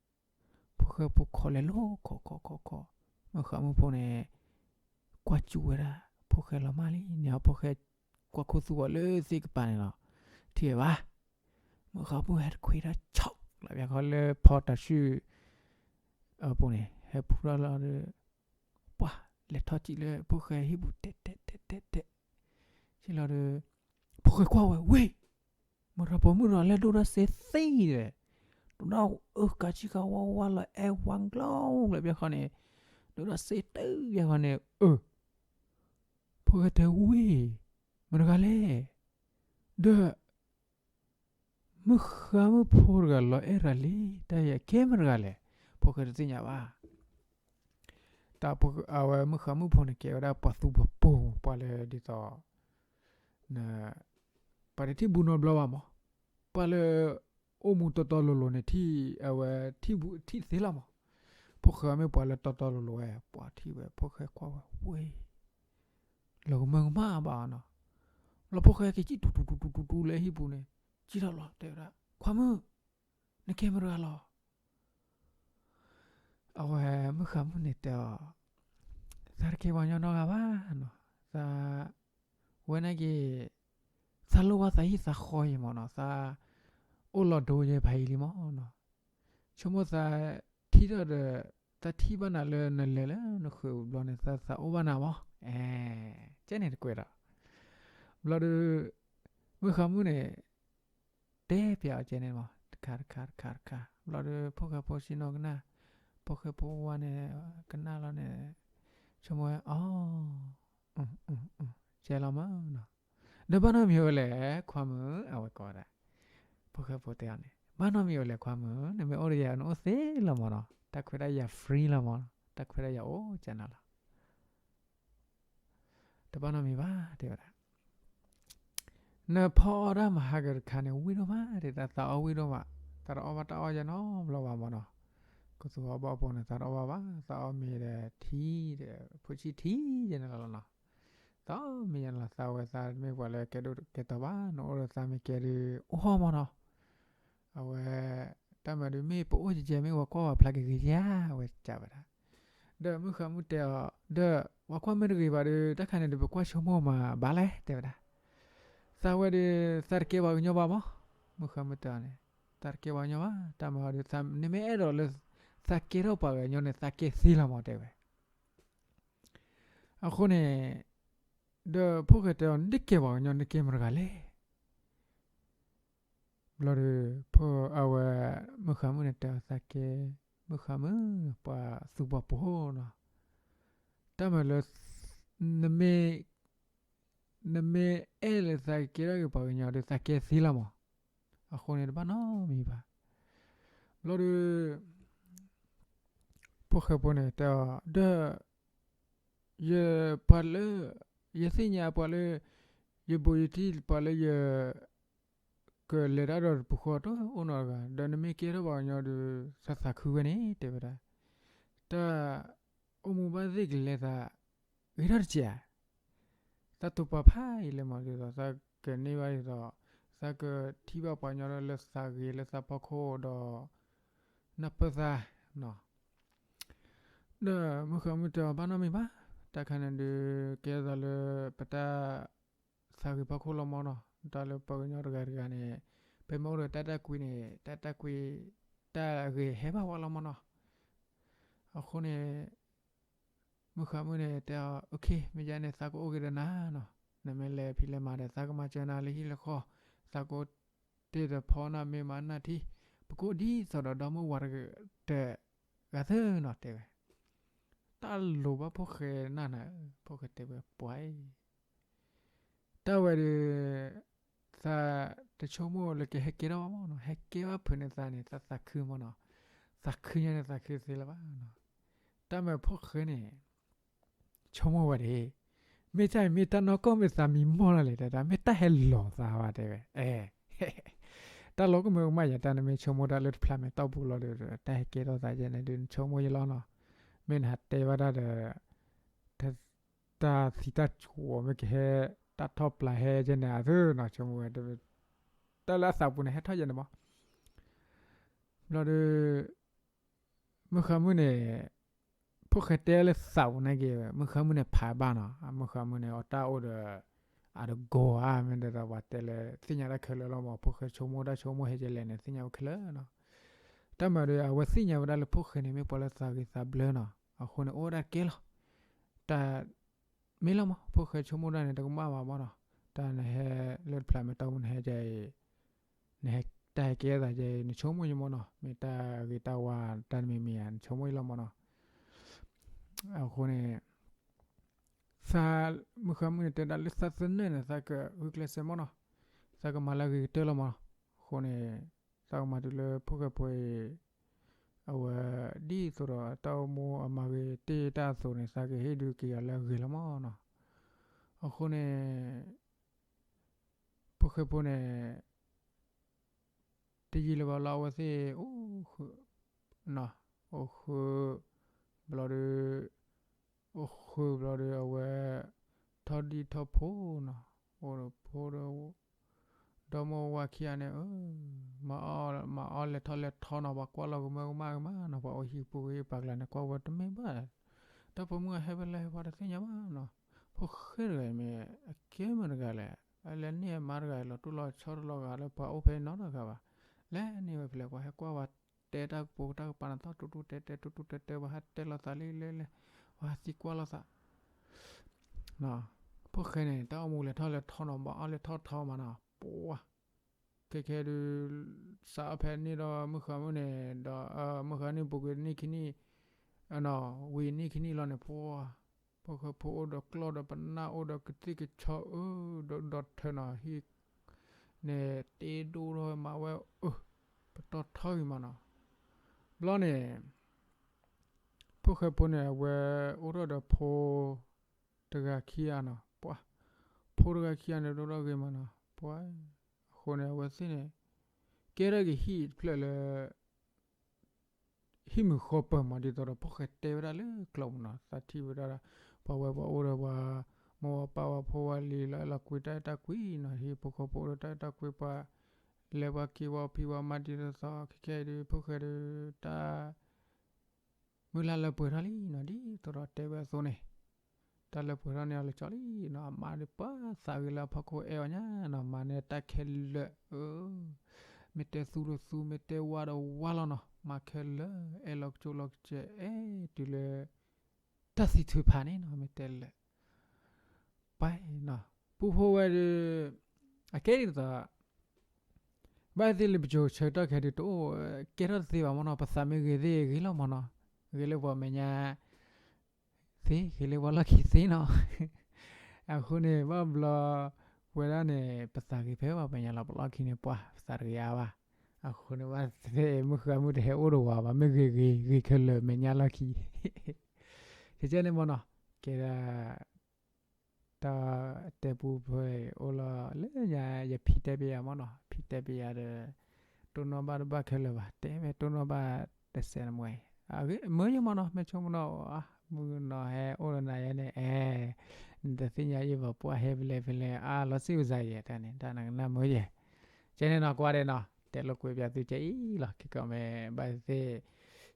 ဖီၣ်ဃဲဖိခိးလဲၤလိၤ ခိးခိးခိးခိး မုၢ်ဃါမုၢ်ဖိန့ၣ် ကွၢ်စူၣ်ဝဲဒၣ် ဖီၣ်ဃဲလီၤမၢ်လံန့ၣ် ဖီၣ်ဃဲ ကွၢ်ခူသူၣ်ဝဲလၢသ့ၣ်ကပၤန့ၣ်လီၤ ထံၣ်ဝဲဘၣ် မုၢ်ဃါမုၢ်ဟဲတခွံထီၣ်ဆီၣ် လၢပျၢၤခီလၢဖီတၤဆူၣ် အပူၤန့ၣ် ဟဲဖူထီၣ်လီၤဒီး ပှၤလဲၤထီၣ်စံၣ်လၢဖီၣ်ဃဲဟံၣ်ပူၤ တဲတဲတဲတဲတဲ စံၣ်လီၤဒီး ဖီၣ်ဃဲကွၢ်ဝဲ ဝ့ၢ် မတၤပိာ်မုၣ်တဂၤလဲၣ် ဒိၣ်ထီၣ်စ့သ့ဒီး ဒိၣ်ထီၣ်အၢကးဆံကးဝါဝါလီၤ အဲၣ်ဝါကျီ လၢပျၢၤခီန့ၣ် ဒိၣ်ထီၣ်စ့တပျၢၤခီန့ၣ် အၢ ဖီၣ်ဃဲတဲ ဝ့ၢ် မတၤတဂၤလဲၣ် ဒီး မုၢ်ဃါမုၢ်ဖိတဂၤလီၤအဲၣ်တဂၤလံ တၢ်အံၤကဲမတၤတဂၤလဲၣ် ဖီၣ်ဃဲတသ့ၣ်ညါဘၣ် တၢ်အဝဲမုၢ်ဃါမုၢ်ဖိန့ၣ် ကဲဝဲဒၣ်ပှၤသူပှၤပိာ် ပှၤလၢဒ်သိး ပှၤတထံၣ်ဘူးနီတဘျီဘၣ်မး ပှၤလၢ အိၣ်မူတီတီလိၤလိၤန့ၣ် ထံၣ်အဝဲ ထံၣ်ဘူးထံၣ်သ့လီၤမး ဖီၣ်ဃဲမ့ၢ်ပှၤလၢတီတီလိၤလိၤဝဲ ပှၤထံၣ်ဝဲ ဖီၣ်ဃဲကွၢ်ဝဲ ဝ့ၢ် လီၤကမၢကမၣ်ဘၣ်နီၤ လီၤဖီၣ်ဃဲက့ၤစံၣ်တူတူတူတူတူလၢဟံၣ်ပူၤန့ၣ် စံၣ်ထီၣ်လီၤ တဲဝဲဒၣ် ခွါမုၣ် နကဲမတၤတဂၤလီၤ အဝဲမုၢ်ဃါမုၢ်န့ၣ်တဲအီၤ, သးတကဲပှၤကညီနီတဂၤဘၣ်နီၤ, သး ဝဲန့ၣ်က့ၤ သးလိၣ်ဘၣ်သးဟံၣ်သးဃီအံၤမ့ၢ်နီၤ, သးအိၣ်လီၤဒိယဲဖးယံၤလံမ့ၢ်နီၤ, ဆိကမိၣ်သးထံၣ်ထီၣ်ဒီး သးထံၣ်ဘၣ်နၤလၢနလဲၤလၢနဃၢၤဘျီန့ၣ် သးသးအိၣ်ဘၣ်နၤမ့ၢ်, အဲ ကဲန့ၣ်တကွဲးဒီး ဘျီဒီး မုၢ်ဃါမုၢ်န့ၣ် တဲပျးအီၤကဲန့ၣ်မ့ၢ် တခါတခါတခါတခါ ဘျီဒီး ဖိၣ်ဃဲဖိဆ့ၣ်နီၤကနၣ်, ဖိၣ်ဃဲဖိဝါန့ၣ် ကနၣ်လီၤန့ၣ် ဆိကမိၣ်ဝဲ အီ ကဲလီၤမ့ၢ်နီၤ, ဒီးဘၣ်နီတမံၤဝဲလဲၣ် ခွါမုၣ် အဝဲကိးဝဲဒၣ်, ဖိၣ်ဃဲဖိတဲအီၤန့ၣ် ဘၣ်နီတမံၤဝဲလဲၣ် ခွါမုၣ် နမ့ၢ်အိၣ်ဒီးယၤ နအိၣ်သ့လီၤမ့ၢ်နီၤ, တၢ်ခွဲးဒၣ်ယၤ free လီၤမ့ၢ်နီၤ, တၢ်ခွဲးဒၣ်ယၤအိၣ်ကနၤလီၤ တဘၣ်နီတမံၤဘၣ် တဲဝဲဒၣ်, နဖီအီၣ်ဒၣ်မဟါကတခါန့ၣ် ဝံၣ်ဒိၣ်မး တဲဒၣ် သးအီၣ်ဝံၣ်ဒိၣ်မး, သးတအီၣ်ဘၣ်တၢ်အီၣ်ယဲနီတဘျီဘၣ်မ့ၢ်နီၤ, ကသူအီၣ်ဘၣ်ဖိန့ၣ် သးတအီၣ်ဘၣ်ဘၣ်, သးအီၣ်မ့ၤဒီးထံဒီး ဖိဆံၣ်ထံယဲန့ၣ်လီၤနီၤ, သးမ့ၢ်ယါလီၤ သးဝဲသးမ့ၢ်ပှၤလၢကဲဒိၣ်ကဲတီၤဘၣ် နအိၣ်ဒီးသးမ့ၢ်ကဲဒုး အိၣ်ဟီၣ်မၢ်နီၤ. အဝဲ တၢ်မၤဒုးမ့ၢ်ပအိၣ်ကဲကဲ မ့ၢ်ပှၤကွၢ်ပှၤဖျါကဂ့ၤဧါ အဝဲကးဝဲဒၣ်. ဒီးမုၢ်ဃါမုၣ်တဲအီၤ ဒီးပှၤကွၢ်မ့ၢ်တဂ့ၤဘၣ်ဒီး တၢ်ခါန့ၣ်ဒီး ပကွၢ်ဆိကမိၣ်မးဘၣ်လဲၣ် တဲဝဲဒၣ်. သးဝဲဒီး သးတကဲပှၤကညီဘၣ်မၢ်. မုၢ်ဃါမုၣ်တဲအီၤန့ၣ် သးတကဲပှၤကညီဘၣ် တၢ်မၤအီၤဒီး နမ့ၢ်အဲၣ်ဒိးလၢ သးကဲထီၣ်ပှၤကညီန့ၣ် သးကဲသ့လီၤမၢ် တဲဝဲ. အဃိန့ၣ် ဒီးဖိၣ်ဃဲတဲအီၤ နတကဲပှၤကညီ နကဲမတၤတဂၤလဲၣ်. ဘျီဒီး ဖိအဝဲ မုၢ်ဃါမုၣ်န့ၣ်တဲအီၤ သးကဲ မုၢ်ဃါမုၣ် ပှၤသူၣ်ပှၤပိာ်နီၤ. တၢ်မၤလၢ နမ့ၢ် နမ့ၢ်အဲၣ်လၢသးကကဲထီၣ်က့ၤပှၤကညီဒီး သးကဲသ့လီၤမၢ်. အဃိန့ၣ်တဘၣ်နီတမံၤဘၣ်. ဘျီဒီး ဖိၣ်ဃဲဖိန့ၣ်တဲအီၤ ဒီး ယပှၤလၢ ယသ့ၣ်ညါပှၤလၢ ယဘူးယတံၢ် ပှၤလၢယ ကလဲၤတၢ်ဒီးတပူၤဃီတအိၣ်နီတဂၤ, ဒီးနမ့ၢ်ကဲထီၣ်ပှၤကညီဒီး သးသးခုဝဲန့ၣ် တဲဝဲဒၣ်. တၢ်အိၣ်မူဘၣ်သ့ၣ်ကလဲၤသး ဂ့ၤထီၣ်တစဲးဧါ. သးတိာ်ပာ်ဖးယံာ်လံမၢ် ဒ်သိး သးကန့ၢ်ဘၣ်ဒ်သိး သးကထံၣ်ဘၣ်ပှၤကညီလၢသးဂ့ၤလၢသးဖီခိၣ်ဒီး နၢ်ပၢၢ်သးနီၤ. ဒီးမုၢ်ဃါမုၣ်တဲအီၤ ဘၣ်နီတမံၤဘၣ်, တၢ်ခါန့ၣ်ဒုး ကဲသးလၢပတၢ်သးဂ့ၤဖီခိၣ်လီၤမၢ်နီၤ. တၢ်လၢပှၤကညီတဂၤတဂၤန့ၣ် ပမ့ၢ်အိၣ်ဒီးတၢ်တၢ်ကွံန့ၣ် တၢ်တၢ်ကွံ တၢ်ဂ့ၤဟဲဘၣ်ဝဲလီၤမၢ်နီၤ. အဃိန့ၣ် မုၢ်ဃါမုၣ်န့ၣ်တဲအီၤ OK မ့ၢ်ယါန့ၣ် သးကအိၣ်က့ၤဒီးနၤနီၤ. နမ့ၢ်လဲၤဖံးလဲၤမၤဒီး သးကမၤစၢၤနၤလၢဟံၣ်လၢဃီ, သးကအိၣ်တ့ၢ်ဒီးဖီနၢ်မ့ၢ်မၤနၢ်ထံ, ပကအိၣ်ဒ်သိးဒီးဒီမုၢ်ဝၤတဂၤသၢနီၤ တဲဝဲ. တၢ်လိၤဘၣ်ဖိၣ်ဃဲနၢ်နၤ, ဖိၣ်ဃဲတဲဝဲ ပှၤအံၤ တၢ်ဝဲဒီး သးတဆိကမိၣ်လၢကဟဲကဲထီၣ်ဘၣ်မၢ်နီၤ, ဟဲကဲဘၣ်ဖုးန့ၢ်သးန့ၣ် သးသးခုမၢ်နီၤ, သးခုညါန့ၣ် သးခုသ့လၢၤဘၣ်နီၤ. တၢ်မၤဖိၣ်ဃဲန့ၣ် ဆိကမိၣ်ဝဲဒၣ်, မ့ၢ်တၢ်အံၤမ့ၢ်တၢ်နီၢ်ကီၢ်မ့ၢ်သးမံမီၢ်လီၤလဲၣ် တၢ်မ့ၢ်တၢ်ဟဲလီၤသးဘၣ်တဲဝဲ, အဲ တၢ်လီၤကမၢကမၣ်ယၤ တၢ်နမ့ၢ်ဆိကမိၣ်တၢ်လၢတဖျးမဲာ်တီၢ်ပူၤလီၤဒီး တၢ်ဟဲကဲထီၣ်သးယဲန့ၣ်ဒုး နဆိကမိၣ်ယလီၤနီၤ. မ့ၢ်နဟးတဲဘၣ်တၢ်ဒီး တၢ်သံတၢ်ဆူးမ့ၢ်ကဟဲ တၢ်ထီၣ်ပျၢ်ဟဲကဲန့ၣ် အသုနီၤ ဆိကမိၣ်ဝဲ တၢ်လၢအသးပူၤန့ၣ် ဟဲထီၣ်ယဲန့ၣ်မး. ဘျီဒီး မုၢ်ဃါမုၣ်န့ၣ် ဖိၣ်ဃဲတဲလၢသးပူၤန့ၣ်က့ၤ မုၢ်ဃါမုၣ်န့ၣ်ဖးဘၣ်နီၤ, မုၢ်ဃါမုၣ်န့ၣ် အတၢ်အိၣ်ဒီး အတဂီၤဧါ မ့ၢ်ဒီးပှၤတဲလၢ သ့ၣ်ညါတၢ်ခဲလၢာ်လီၤမး ဖိၣ်ဃဲဆိကမိၣ်တၢ်ဆိကမိၣ်ဟဲကဲလဲၣ်န့ၣ် သ့ၣ်ညါအိၣ်ခဲလၢာ်နီၤ. တၢ်မၤဒီး အဝဲသ့ၣ်ညါဝဲဒၣ်လၢဖိၣ်ဃဲန့ၣ် မ့ၢ်ပှၤလၢသးဂ့ၤသးဘျၢနီၤ, အဃိန့ၣ် အိၣ်ဝဲဒၣ်တကဲလီၤ. တၢ် မ့ၢ်လီၤမး ဖိၣ်ဃဲဆိကမိၣ်တၢ်န့ၣ် တကမၣ်ဘၣ်မးနီၤ, တၢ်နဟဲလၢတဖျးမဲာ်တီၢ်ပူၤ နဟဲကဲအံၤ နဟဲတၢ်ဟဲကဲသးကဲအံၤ နဆိကမိၣ်ယမးနီၤ, မ့ၢ်တၢ်ဂ့ၤတၢ်ဝါ တၢ်တမံၤမံၤဧါ နဆိကမိၣ်ယလီၤမးနီၤ. အဃိန့ၣ် သး မုၢ်ဃါမုၣ်န့ၣ် တဲဒၣ်လၢသးသနၢၣ်န့ၣ် သးကဂုာ်ကျဲးစၢးမးနီၤ, သးကမၤလၢအဂ့ၤကတၢၢ်လီၤမးနီၤ. အဃိန့ၣ် သးကမၤတုၤလၢဖိၣ်ဃဲဖိအံၤ အဝဲ ဒ်သိးဒီးတၢ်အိၣ်မူအမၤဂ့ၤတ့ၢ်တၢ်အသိးန့ၣ် သးကဟ့ၣ်ဒုးက့ၤအီၤလၢအဂ့ၤလီၤမးနီၤ. အဃိန့ၣ် ဖိၣ်ဃဲဖိန့ၣ် တယံာ်လၢၤဘၣ်လီၤ အဝဲသ့ၣ်အိၣ်ဃုာ် အိၣ်ဃုာ် ဘျီဒီး အိၣ်ဃုာ်ဘျီဒီး အဝဲ ထီၣ်ဒံၣ်ထီၣ်ဖိနီၤ, အိၣ်ဒီးဖိဒီး ဒီမါဝၤခံဂၤန့ၣ် မၤအီၣ်လဲၤထီၣ်လဲၤထီနီၤ, ပှၤကွၢ်လီၤကမၢကမၣ်ကမၣ်နီၤ, ပှၤအိၣ်ဟံၣ်ပူၤဂ့ၤပာ်ကျါန့ၣ် ကွၢ်ဝဲတမ့ၢ်ဘၣ်, တၢ်ပိာ်မုၣ်အဟဲဖဲလဲၣ်ဟဲဖဲတသ့ၣ်ညါဘၣ်နီၤ, ဖိၣ်ဃဲတဂၤအံၤမ့ၢ် အကဲမတၤတဂၤလဲၣ်, အလဲၤန့ၢ်အမါတဂၤအံၤလီၤတိၢ်လီၤဆီတလီၤဂာ်လၢပှၤအိၣ်ဖဲအံၤနီတဂၤဘၣ်, လဲၤန့ၢ်ဝဲဖဲလဲၣ် ပှၤဟဲကွၢ်ဝဲ တဲတၢ်ကပိာ်တၢ်ကပၤန့ၣ် သီၣ်တူတူတဲတဲ တူတူတဲတဲ ပှၤဟဲတဲလိာ်သးလံလဲလဲ, ပှၤဟဲသံကွၢ်လိာ်သး ဖိၣ်ဃဲန့ၣ် တၢ်အိၣ်မူလဲၤထီၣ်လဲၤထီနီၤ, မၤအီၣ်လဲၤထီၣ်ထီမးနီၤ, ပှၤ ခဲခဲဒုး စးအီၣ်ဖဲန့ၣ်ဒီး မုၢ်ဃါမုၣ်န့ၣ် ဒီး မုၢ်ဃါနံၣ်ပူၤကွံာ်နံၣ်ခံနံၣ် ဝံၤနံၣ်ခံနံၣ်လီၤန့ၣ် ပှၤ ဖိၣ်ဃဲဖိအိၣ်ဒီးကျီၢ်ဒီးပနၢ် အိၣ်ဒီးကသံၣ်ကဆီအၢ ဒီးဒီးထၢနီၤ ဟံၣ်န့ၣ် တ့ဒိၣ်ထီၣ်မးဝဲအၢ ပတီၢ်ထီဂ့ၤမးနီၤ, ဘျီန့ၣ် ဖိၣ်ဃဲဖိန့ၣ် အဝဲအိၣ်ထီၣ်ဒီးဖိတဂၤခံဂၤနီၤ, ပှၤ ဖိတဂၤခံဂၤန့ၣ် ဒိၣ်ထီၣ်ဂ့ၤမးနီၤ, ပှၤ အဃိန့ၣ် အဝဲသ့ၣ်န့ၣ် ကဲထီၣ်က့ၤဟံၣ်တဖျၢၣ်လၢ ဟံၣ်မုၢ်ဃီပၢၢ်မး ဒ်သိးဒီးဖိၣ်ဃဲတဲဝဲဒၣ်လၢကျိာ်မးနီၤ, သးထံၣ်ဝဲဒၣ် ပှၤဝဲပှၤအိၣ်ဒီးပှၤ မိၢ်ဝဲပၢ်ဝဲဖိဝဲလံၤလီၤအဲၣ်လီၤကွံတၢ်အဲၣ်တၢ်ကွံနီၤ, ဟံၣ်ဖိဃီဖိအိၣ်ဒီးတၢ်အဲၣ်တၢ်ကွံပှၤ, လဲၤပှၤက့ၤဝဲဖံးဝဲမၤဒ်သိးသိး ခဲခဲအံၤဒုး ဖိၣ်ဃဲဒုး တၢ် မုၢ်လၢ်လၢပှဲၤထီၣ်လံနီၤ, ဒ်သိးဒီးတဲဝဲအသိးန့ၣ်, တၢ်လၢပှဲၤထီၣ်န့ၢ်အီၤလၢကၠီလံနီၤ, အမါဒုးပှၤသးဂ့ၤလၢအဖီခိၣ်အဲၣ်အီၤညါနီၤ, မၤန့ၢ်တၢ်ခဲလၢာ်, မ့ၢ်တဲသူဒီးသူ, မ့ၢ်တဲဝါဒီးဝါလီၤနီၤ, မၤခဲလၢာ် အဲၣ်လီၤကၠိလီၤကစဲး အဲၣ်တုၤလၢ တၢ်သံထုးဖးန့ၣ်နီၤ, မ့ၢ်တဲလၢာ် ပှၤနီၤ, ပူဖိဝဲဒုး အကဲဒ်သိး ဘၣ်သ့ၣ်လၢပစိၤဆၢကတီၢ်ခဲဒုးတအိၣ် ကဲထီၣ်တသ့ဘၣ်မ့ၢ်နီၤ, ပသးမ့ၢ်ဂ့ၤသ့ၣ်ဂ့ၤလီၤမ့ၢ်နီၤ, ဂ့ၤလၢပှၤမဲာ်ညါသ့, ဂ့ၤလၢပှၤလီၢ်ခံသ့နီၤ, အဃိန့ၣ် ဘၣ်ဘျီ ဝဲဒၣ်န့ၣ် ပသးဂ့ၤဖဲပှၤမဲာ်ညါလီၤ, ပလီၢ်ခံန့ၣ်ပှၤ ပသးတဂ့ၤအါဘၣ်, အဃိန့ၣ် ဘၣ်သ့ၣ်မုၢ်ဃါမုၢ်တဟဲအိၣ်တဝၤဘၣ်, မ့ၢ်ဂ့ၤဂ့ၤ ဂ့ၤခဲလၢာ်မဲာ်ညါလီၢ်ခံ ခဲကဲန့ၣ်မ့ၢ်နီၤ, ကဲဒၣ် တၢ်တဲပူဖဲအိၣ်လီၤလၢညါ ယဖံတဲပယၤမ့ၢ်နီၤ, ဖံတဲပယၤဒီး တိၢ်နီၣ်ဘၣ်တဘၣ်ခဲလၢာ်ဘၣ်, တဲမ့ၢ်တိၢ်နီၣ်ဘၣ်တစဲးနမ့ၢ်, မၢယဲမ့ၢ်နီၤ, မ့ၢ်ဆိကမိၣ်နီၤ, မုၢ်နီၤဟဲအိၣ်လၢနၤယဲန့ၣ်, အဲ နတသ့ၣ်ညါယဲဘၣ် ပှၤဟဲဖဲလဲၣ်ဖဲလဲၣ် အါလီၤစ့ၢ်ကီးယဲၢ်တၢ်န့ၣ် တၢ်နကနၣ်မၢယဲၢ်, ကဲန့ၣ်နီၤ ကွၢ်ဒဲးနီၤ, တဲလိာ်ကွဲးပၠးသုကဲအံၤလီၤ, ခဲကီးမ့ၢ်ဘၣ်သ့ၣ်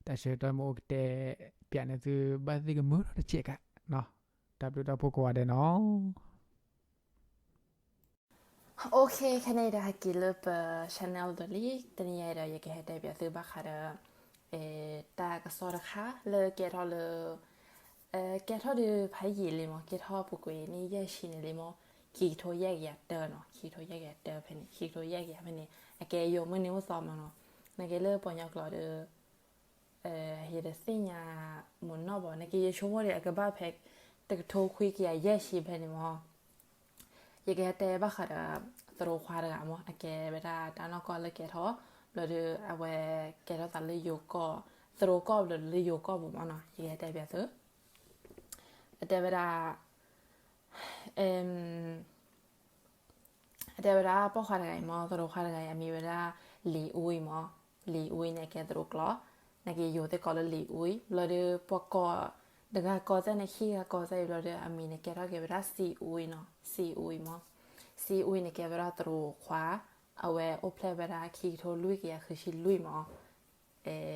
တၢ်ဆၢကတီၢ်မ့ၢ်အိၣ်ကတဲပၠးန့ၢ်သု ဘၣ်သ့ၣ်ကမၢထီၣ်တစဲးကးနီၤ, တၢ်ဘျုးတၢ်ဖှိၣ်ကိးဂၤဒဲးနီၤ. OK, ခဲန့ၣ်ဒီးဟဲက့ၤလၢပ channel ဒီးလံ, တနံၤအံၤဒီး ယကဟဲတဲပၠးသုဘၣ်ဃးဒီး တၢ်ကစီၣ်တခါလၢကဲထီၣ်လၢ ကဲထီၣ်ဒီးဖးယံာ်လံမ့ၢ်, ကဲထီၣ်ပူၤကွံာ်နံၣ်ယဲၢ်ဆံန့ၣ်လံမ့ၢ်, ခံကထိယဲၢ်ကယၤတၢနီၤ, ခံကထိယဲၢ်ကယၤတၢဖဲန့ၣ်, ခံကထိယဲၢ်ကယၤဖဲန့ၣ် အကဲယိၤမုၢ်နံၤအိၣ်သီမ့ၢ်နီၤ, နကဲလၢပှၤကညီကျိာ်ဒီး ယတသ့ၣ်ညါမုၢ်နီၢ်ဘၣ်, နကဲယဆိကမိၣ်ဒီး အကဘၣ်ဖဲ တကထိခွံကယၤယဲၢ်ဆံဖဲန့ၣ်မ့ၢ်, ယကဟဲတဲဘၣ်ဃးဒီး သရိာ်ခွါတဂၤမ့ၢ်, အကဲဝဲဒၣ်တၢ်နီၢ်ကီၢ်လၢကဲထီၣ်, ဘျီဒီး အဝဲကဲထီၣ်သးလၢယိၤကီၢ်, သရိာ်ကီၢ်ဘျီဒီးလၢယိၤကီၢ်ပူၤမ့ၢ်နီၤ, ယကဟဲတဲပၠးသု, အတဲဝဲဒၣ် အတဲဝဲဒၣ် ပိာ်ခွါတဂၤအံၤမ့ၢ်, သရိာ်ခွါတဂၤအံၤ အမံၤဝဲဒၣ် လံၤအူအံၤမ့ၢ်, လံၤအူအံၤန့ၣ် အကဲသရိာ်ကျီ, နက့ယိၤသ့ၣ်ကိးလၢလံၤအူအံၤ, ဘျီဒီး ပှၤကိး တဂၤကိးသ့ၣ်န့ၣ် ခံဂၤကိးသ့ၣ်အံၤ ဘျီဒီး အမံၤန့ၣ်ကဲထီၣ်က့ၤဝဲဒၣ် စံအူအံၤနီၤ, စံအူအံၤမ့ၢ်, စံအူအံၤန့ၣ်ကဲဝဲဒၣ်သရိာ်ခွါ, အဝဲအိၣ်ဖျဲၣ်ဝဲဒၣ် ခံကထိလွံၢ်ကယၤဃုဆံလွံၢ်မ့ၢ် ခံ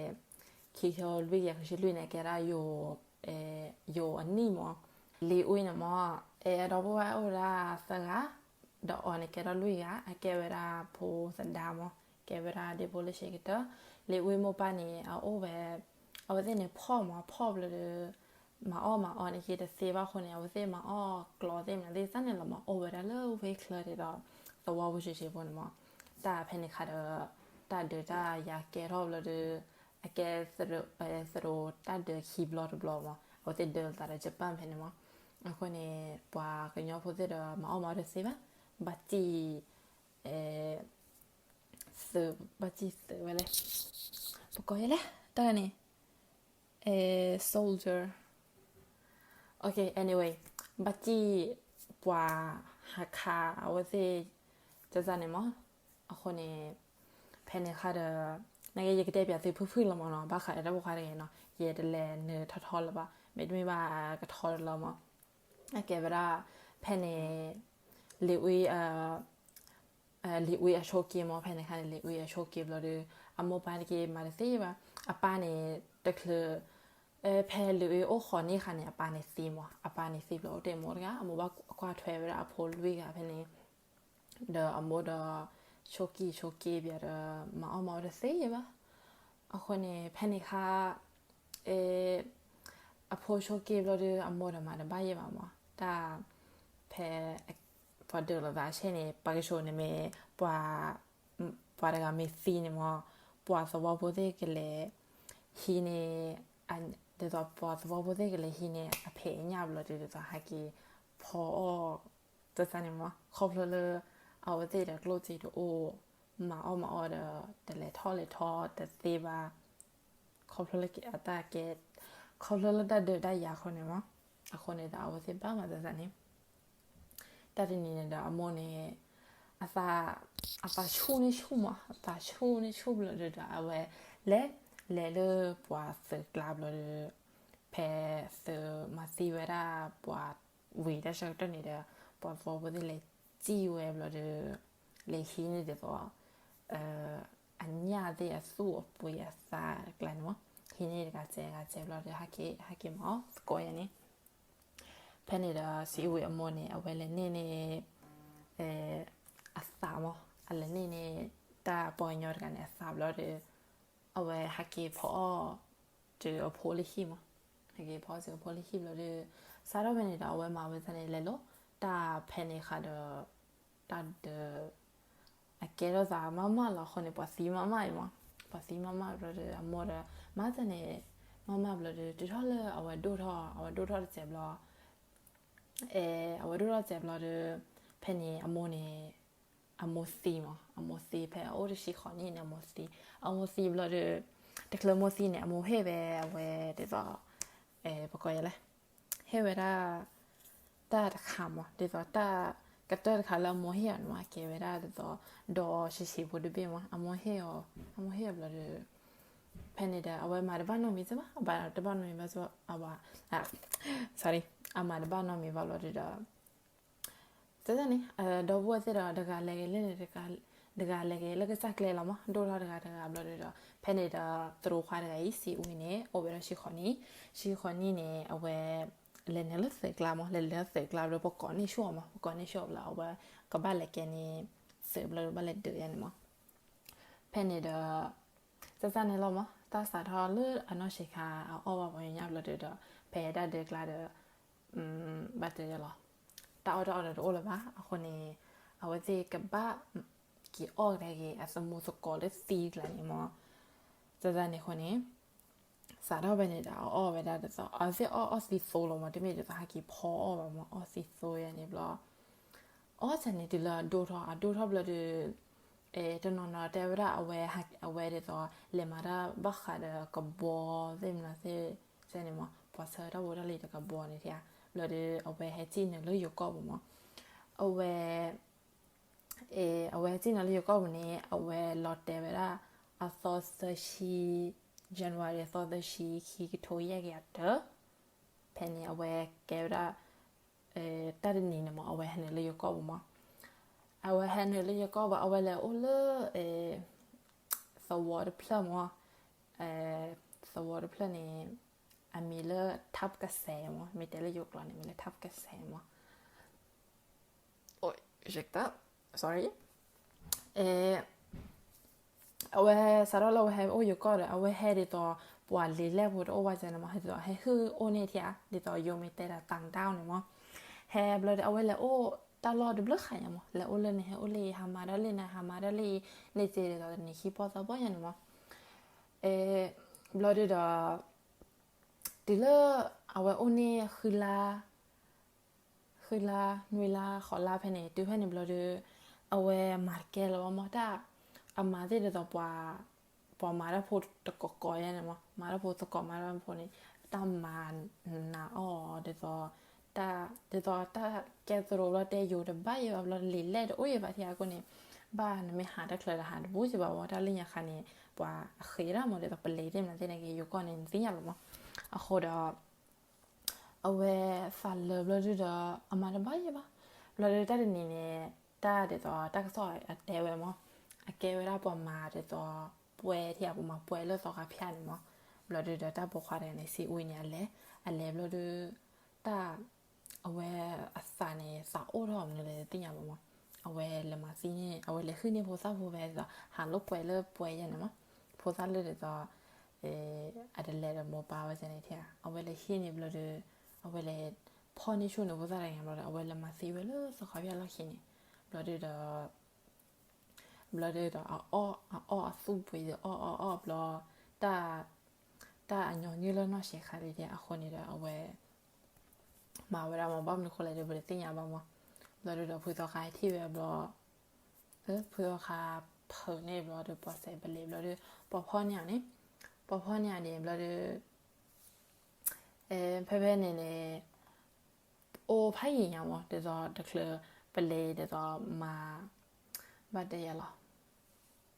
ကထိလွံၢ်ကယၤဃုဆံလွံၢ်န့ၣ် ကဲဒၣ် ယိၤအနံၣ်မ့ၢ်, လံၤအူအံၤန့ၣ်မ့ၢ်, အဒီပုၢ်ဝဲၢ်အိၣ်ဝဲဒၣ်သၢဂၤ, ဒီးအီၤန့ၣ်ကဲထီၣ်လွံၢ်ဂၤ, အကဲဝဲဒၣ်ဖိသဒါမ့ၢ်, ကဲဝဲဒၣ်ဒ့ဖိလၢဆံးကတၢၢ်, လံၤအူအံၤမိၢ်ပၢ်န့ၣ် အအိၣ်ဝဲ, အဝဲသ့ၣ်န့ၣ်ဖှီၣ်မ့ၢ်, ဖှီၣ်ဘျီဒီး မၤအီၣ်မၤအီန့ၣ်က့တသ့ဘၣ်အဃိန့ၣ် အဝဲသ့ၣ်မၤအီၣ်ကျီသ့ၣ်မနုၤသ့ၣ်တဖၣ်န့ၣ်လီၤ မၤအိၣ်ဝဲဒၣ်လၢဝ့ၢ်ချၢဒ်သိး သဝီဖိဆံးဆံးဖိန့ၣ်မ့ၢ်, တၢ်ဖဲန့ၣ်ခါဒီး တၢ်ဒုးတၢ်ယၤကဲထီၣ်ဘျီဒီး အကဲ သရိာ်တၢ်ဒုးခံဘျီတဘျီမ့ၢ်, အဝဲသ့ၣ်ဒုးသးဒီး Japan ဖဲန့ၣ်မ့ၢ်, အဃိန့ၣ် ပှၤကညီဖိသ့ၣ်ဒီး မၤအီၣ်မၤအီတသ့ဘၣ်, ဘၣ်တံၢ် ဘၣ်တံၢ်သုးဝဲလဲၣ်, ပကိးယဲလဲၣ် တၢ်န့ၣ် soldier, OK, anyway, ဘၣ်တံၢ်ပှၤဟးခးအဝဲသ့ၣ် တၢ်န့ၣ်မ့ၢ်, အဃိန့ၣ် ဖဲန့ၣ်ခါဒီး နကဲယကတဲပၠးသုဖုၣ်ဖုၣ်လီၤမ့ၢ်နီၤ, ဘၣ်ဃးဒီးတၢ်ဖိခွါတဂၤနီၤ, ယတလဲၤနုာ်ထီၣ်ထီလၢၤဘၣ်, မ့တမ့ၢ်ဘၣ်ကထီတလီၤမ့ၢ်, အကဲဝဲဒၣ် ဖဲန့ၣ် လံၤအူအံၤ လံၤအူအံၤအဆိက့မ့ၢ်, ဖဲန့ၣ်ခါန့ၣ် လံၤအူအံၤအဆိက့ဘျီဒီး အမိၢ်ပၢ်တက့မၤတသ့ဘၣ်, အပၢ်န့ၣ် တချုး ဖဲလံၤအူအံၤအိၣ်ဃိးနံၣ်ခါန့ၣ် အပၢ်န့ၣ်သံမ့ၢ်, အပၢ်န့ၣ်သံဘျီအိၣ်တ့ၢ်မိၢ်တဂၤ, အမိၢ်ဘၣ်ကွၢ်ထွဲဝဲဒၣ်အဖိလွံၢ်ဂၤဖဲန့ၣ်, ဒီးအမိၢ်ဒီး ဆိက့ဆိက့ဘၣ်ဒီး မၤအီၣ်မၤအီတသ့ဘၣ်, အဃိန့ၣ် ဖဲန့ၣ်ခါ အဖိဆိက့ဘျီဒီး အမိၢ်ဒီးမၤတဘၣ်ယဲဘၣ်မ့ၢ်, တၢ် ဖဲ ပှၤဒုးလိာ်သးဆဲန့ၣ် ပှၤကဆိးန့ၣ်မ့ၢ် ပှၤ ပှၤတဂၤမ့ၢ်သံန့ၣ်မ့ၢ်, ပှၤသဝီဖိသ့ၣ်ကလဲၤ ဟံးန့ၢ် ဒ်သိးပှၤသဝီဖိသ့ၣ်ကလဲၤဟံးန့ၢ်အဖံးအညၣ်ဘျီဒီး ဒ်သိးဟဲက့ၤဖီအီၣ် တၢ်န့ၣ်မ့ၢ်, ခီဖျိလၢ အဝဲသ့ၣ်ဒီးကျိၣ်စ့တအိၣ်, မၤအီၣ်မၤအီဒီး တလဲၤထီၣ်လဲၤထီတသ့ဘၣ်, ခီဖျိလၢအတၢ်ကဲ, ခီဖျိလၢတၢ်ဒုးတၢ်ယၤအဃိန့ၣ်မ့ၢ်, အဃိန့ၣ်ဒီးအဝဲသ့ၣ်ဘၣ်မၤတၢ်န့ၣ် တၢ်တနံၤန့ၣ်ဒီးအမိၢ်န့ၣ် အသး, အသးဆူၣ်န့ၢ်ဆူၣ်မး, အသးဆူၣ်န့ၢ်ဆူၣ်ဘျီဒီး အဝဲလဲၤ, လဲၤလၢပှၤသုးကျါဘျီဒီး ဖဲသုးမၤသံဝဲဒၣ်ပှၤ ဝံၤတၢ်ဆၢကတီၢ်န့ၣ်ဒီး ပှၤသဝီဖိသ့ၣ်လဲၤစံၣ်ဝဲဘျီဒီး လဲၤဟံးန့ၢ်ဒ်သိး အညၣ်သ့ၣ်အသူၣ်အပှ့ၤအသးတကျါန့ၣ်မး, ဟံးန့ၢ်တဂၤစဲးတဂၤစဲးဘျီဒီး ဟဲက့ၤမၤအီၣ်သကိးယၤန့ၣ်, ဖဲန့ၣ်ဒီး စံးဝံၤအမိၢ်န့ၣ် အဝဲလဲၤန့ၢ်န့ၣ် အသးမး, အလဲၤန့ၢ်န့ၣ် တၢ်ပှၤကညီတဂၤန့ၣ်အသးဘျီဒီး အဝဲဟဲက့ၤဖီအီၣ်တုၤအဖိလၢဟံၣ်မး, ဟဲက့ၤဖီအီၣ်တုၤအဖိလၢဟံၣ်ဘျီဒီး စးထီၣ်ဖဲန့ၣ်ဒီး အဝဲမၤဝဲတၢ်န့ၣ်လဲၤလီၤ, တၢ်ဖဲန့ၣ်ဃးဒီး တၢ်ဒၢး အကဲထီၣ်သးမးမးလီၤအဃိန့ၣ် ပှၤသံမးမးအံၤမး, ပှၤသံမးမးဘျီဒီး အမိၢ်ဒီး မၤတၢ်န့ၣ် မးမးဘျီဒီး တုၤထီၣ်လၢအဝဲဒိၣ်ထီၣ် အဝဲဒိၣ်ထီၣ်တစဲးဘျီ အဝဲဒိၣ်ထီၣ်တစဲးဘျီဒီး ဖဲန့ၣ်အမိၢ်န့ၣ် အမိၢ်သံမး, အမိၢ်သံဖဲအအိၣ်တဆံဃိးနံၣ်န့ၣ် အမိၢ်သံ, အမိၢ်သံဘျီဒီး တချုးမိၢ်သံန့ၣ် အမိၢ်ဟ့ၣ်ဝဲအဝဲဒ်သိး ပကိးယၤလဲၣ်, ဟ့ၣ်ဝဲဒၣ် တၢ်တခါမး ဒ်သိးတၢ်ကတၢၢ်တခါလၢအမိၢ်ဟ့ၣ်အီၤန့ၣ်မး ကဲဝဲဒၣ်ဒ်သိး ဒီးဆံးဆံးဖိတဘ့ၣ်မး အမိၢ်ဟ့ၣ်အီၤ, အမိၢ်ဟ့ၣ်အီၤဘျီဒီး ဖဲန့ၣ်ဒီး အဝဲမၤတဘၣ်နီတမံၤစ့ၢ်ဘၣ်, အမၤတဘၣ်နီတမံၤဘၣ်, sorry, အမၤတဘၣ်နီတမံၤဘၣ်ဘျီဒီး တန့ၣ် ဒီပုၢ်ဝဲၢ်သ့ၣ်ဒီး တဂၤလဲၤက့ၤလၢန့ၣ် တဂၤလဲၤက့ၤလၢကစၢ်ကျဲလီၤမး, ဒိၣ်ထီၣ်တဂၤတဂၤဘျီဒီး ဖဲန့ၣ်ဒီး သရိာ်ခွါတဂၤအံၤ စံးဝံၤန့ၣ် အိၣ်ဝဲဒၣ်ဆံဃိးနံၣ်, ဆံဃိးနံၣ်န့ၣ် အဝဲ လဲၤနုာ်လၢသုးကျါမး, လဲၤနုာ်လၢသုးကျါဘျီ ပကိးန့ၢ်ဆူၣ်အီၤမး, ပကိးန့ၢ်ဆူၣ်အီၤဘျီ အဝဲကဘၣ်လဲၤကဲန့ၣ် သုးဘျီဒီးဘၣ်လဲၤဒုးယၤန့ၣ်မး, ဖဲန့ၣ်ဒီး စစန့ၣ်လီၤမး တၢ်စးထီၣ်လၢအနီၢ်ဆံးခါ အအီၣ်ဘၣ်ပှၤကညီဘျီဒီး ဖဲတၢ်ဒုးကျါဒီး ဘၣ်တဲယၤလီၤ, တၢ်အီၣ်တၢ်အီဒီးတအိၣ်လၢၤဘၣ်, အဃိန့ၣ် အဝဲသ့ၣ်ကဘၣ် က့ၤအီၣ်ကဒါက့ၤ အသမူသကိးလၢသံကျါန့ၣ်မး, စစန့ၣ်အဃိန့ၣ် စးထီၣ်ဖဲန့ၣ်ဒီး အအီၣ်ဝဲဒၣ်ဒ်သိး အဝဲသ့ၣ်အီၣ်အီၣ်သံသိလီၤမး, တမ့ၢ်ဒ်သိးဟဲက့ၤဖီအီၣ်ဘၣ်မး, အီၣ်သံသိယၤန့ၣ်ဘျီ အီၣ်စ့ၢ်န့ၣ်တုၤလၢအဒိၣ်ထီၣ်, အဒိၣ်ထီၣ်ဘျီဒီး တနီၤနီၤတဲဝဲဒၣ် အဝဲ အဝဲဒ်သိး လဲၤမၤတၢ်ဘၣ်ဃးဒီးကဘီသ့ၣ်မနုၤသ့ၣ်န့ၣ်မး, ပှၤဆှၢတၢ်ဖိတၢ်လံၤဒီးကဘီန့ၣ်ဧါ, ဘျီဒီး အဝဲဟဲစံၣ်နုာ်လၢယိၤကီၢ်ပူၤမး, အဝဲ အဝဲဟဲစံၣ်နုာ်လၢယိၤကီၢ်ပူၤန့ၣ် အဝဲလီၤတဲာ်ဝဲဒၣ် အသီသၢဆံ January အသီသၢဆံ ခံကထိယဲၢ်ကယၤတၢ, ဖဲန့ၣ် အဝဲကဲဝဲဒၣ် တၢ်တနံၤန့ၣ်မး အဝဲဟဲနုာ်လၢယိၤကီၢ်ပူၤမး, အဝဲဟဲနုာ်လၢယိၤကီၢ်ပူၤ အဝဲလဲၤအိၣ်လၢ သဝီတဖျၢၣ်မး, သဝီတဖျၢၣ်န့ၣ် အမံၤလၢ ထးပကစဲမး, မ့ၢ်တဲလၢယိၤကျိာ်န့ၣ် မံၤလၢ ထးပကစဲမး sorry, အဝဲစးထီၣ်လၢအဝဲဟဲအိၣ်ယိၤကီၢ်ဒီး အဝဲဟဲဒ်သိး ပှၤလံာ်လဲၢ်ဖိတအိၣ်ဘၣ်စ့ၢ်န့ၣ်မး, ဒ်သိးဟဲဟုၣ်အိၣ်န့ၢ်ထံဧါ, ဒ်သိးယိၤမ့ၢ်တဲဒၣ်သးတၢ်အီၤန့ၣ်မး, ဟဲဘျီဒီး အဝဲလဲၤအိၣ်တၢ်လီၢ်တဘျုးခါညါမး, လဲၤအိၣ်လၢန့ၣ် ဟဲအိၣ်လၢ ဟးမၤဒၣ်လၢန့ၣ် ဟးမၤဒၣ်လၢ န့ၣ်စ့ၢ်ဒ်သိးတနံၤခံပီၢ်သၢပီၢ်ညါန့ၣ်မး, ဘျီဒီး တုၤလၢ အဝဲအိၣ်န့ၢ် ဃုလါ နွံလါ ဃိးလါဖဲန့ၣ် တုၤဖဲန့ၣ်ဘျီဒီး အဝဲမၤတကဲလၢၤဘၣ်မး တၢ် အမၤသ့ၣ်ဒ်သိး ပှၤမၤတၢ်ဖိတကိးကိးယါန့ၣ်မး မၤတၢ်ဖိသကိးမၤတၢ်ဖိန့ၣ် တၢ်မၤနးအီၣ်ဒ်သိး ဒ်သိးတၢ်ကဲသရိာ်ဘျီတဲယိၤတဘၣ်ယဲဘၣ်ဘျီ လံာ်လဲၢ်တအိၣ်ယဲဘၣ်ထံအဃိန့ၣ် ဘၣ်နမ့ၢ်ဟးတၢ်ချၢဒီးဟးတဘူၣ်ယဲဘၣ်ဝဲ တၢ်လၢညါခါန့ၣ် ပှၤအဃ့ဒၣ်မး ဒ်သိးပလံာ်သ့ၣ်မနုၤသ့ၣ်န့ၣ်က့ၤ ယိၤကီၢ်န့ၣ် နသ့ၣ်ညါလီၤမး အဃိဒီး အဝဲသးလၢာ်ဘျီဒုဒီး အမၤတဘၣ်ယဲဘၣ် ဘျီဒီးတၢ်တနံၤန့ၣ် တၢ်ဒ်သိးတၢ်ကစီၣ်အတဲဝဲမး အကဲဝဲဒၣ်ပှၤမၤဒ်သိး ပှဲၤထံအပူၤမး ပှဲၤလၢသီခါဖၠၣ်န့ၣ်မး ဘျီဒုဒီးတၢ်ပိာ်ခွါတဂၤန့ၣ် စံးဝံၤန့ၣ် အလဲၤ အလဲၤဘျီဒု တၢ် အဝဲအသးန့ၣ် သးအိၣ်ထီၣ်မနုၤလဲၣ်တသ့ၣ်ညါဘၣ်မး အဝဲလဲၤမၤသံန့ၣ် အဝဲလဲၤဟုၣ်န့ၢ်ဖိသၣ်ဖိဖဲဒ်သိး ဟးလိာ်ပှဲၤလၢပှဲၤယဲန့ၣ်မး ဖိသၣ်လၢဒ်သိး အတလဲၤဒီးမိၢ်ပၢ်ဝဲန့ၣ်ထံ အဝဲလဲၤဟံးန့ၢ်ဘျီဒီး အဝဲလဲၤဖီၣ်န့ၢ်ဆူၣ်န့ၣ်ဖိသၣ်တဂၤန့ၣ်ဘျီဒီး အဝဲလဲၤမၤသံဝဲလၢသီခါဖၠၣ်လီၢ်ခံန့ၣ် ဘျီဒုဒီး ဘျီဒုဒီး အအီၣ်အသူၣ်ပှ့ၤဒီးအီၣ်အီၣ်အီၣ်ဘျီ တၢ် တၢ်အညီနုၢ်လၢနီၢ်ဆံးခါလံဒီး အဃိန့ၣ်ဒီး အဝဲ မၤဝဲဒၣ်မး ဘၣ်မနုၤဃိလဲၣ်ဒီး ပတသ့ၣ်ညါဘၣ်မး ဘျီဒုဒီး ဖုသီခါဟဲထံၣ်ဝဲဘျီ ဖုသီခါဖုးန့ၢ်ဘျီဒီး ပှၤစဲးပလံာ်ဘျီဒီး ပှၤဖီၣ်န့ၢ်အီၤန့ၣ် ပှၤဖီၣ်န့ၢ်အီၤန့ၣ် ဘျီဒီး ဖဲဖဲန့ၣ်န့ၣ် အိၣ်ဖးယံာ်ညါမး ဒ်သိးတချုးပလံာ်ဒ်သိးမၤ ဘၣ်တဲယၤလီၤ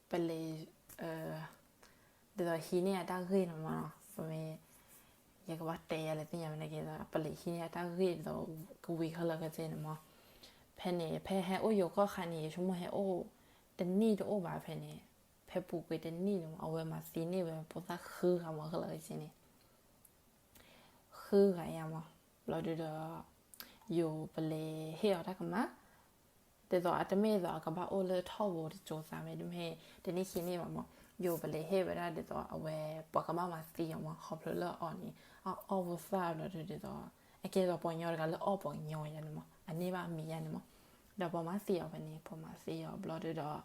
ပလံာ် ဒ်သိးဟံးန့ၢ်အတၢ်ဂ့ၢ်န့ၣ်မး ပမ့ၢ် ယကဘၣ်တဲယၤလၢသ့ၣ်ညါဝဲန့ၣ်က့ၤဒီး အပလံးဟံးန့ၢ်အတၢ်ဂ့ၢ်ဒ်သိး ကဝံၤခဲလၢာ်ခဲဆ့န့ၣ်မး. ဖဲန့ၣ် ဖဲဟဲအိၣ်ယိၤကီၢ်ခါန့ၣ် ယဆိကမိၣ်ဟဲအိၣ် တနံၣ်တအိၣ်ဘၣ် ဖဲန့ၣ်, ဖဲပူၤကွံာ်တနံၣ်န့ၣ်မး အဝဲမၤသံန့ၢ်ဝဲဖိသၣ်ဃုဂၤမး ခဲလၢာ်ခဲဆ့န့ၣ် ဃုဂၤယါမး. ဘျီဒုဒီး ယိၤပလံးဟ့ၣ်အီၤတၢ်ကမၣ် ဒ်သိးအတမ့ၢ်ဒ်သိးအကဘၣ်အိၣ်လၢထီၣ်ဘိတစိၤသးမ့တမ့ၢ် တနံၣ်ခံနံၣ်ဘၣ်မး. ယိၤပလံးဟ့ၣ်ဝဲဒၣ်ဒ်သိးအဝဲ ပှၤကဘၣ်မၤသံအီၤမး ခီဖျိလၢအီၤန့ၣ် အအီၣ်ဖိသၣ်ဘျီဒုဒ်သိး အကဲဒ်သိးပှၤကညီတဂၤလၢအီၣ်ပှၤကညီယါန့ၣ်မး အန့ၢ်ဘၣ်အမံၤယါန့ၣ်မး. ဒီးပှၤမၤသံအီၤဖဲန့ၣ် ပှၤမၤသံအီၤဘျီဒုဒီး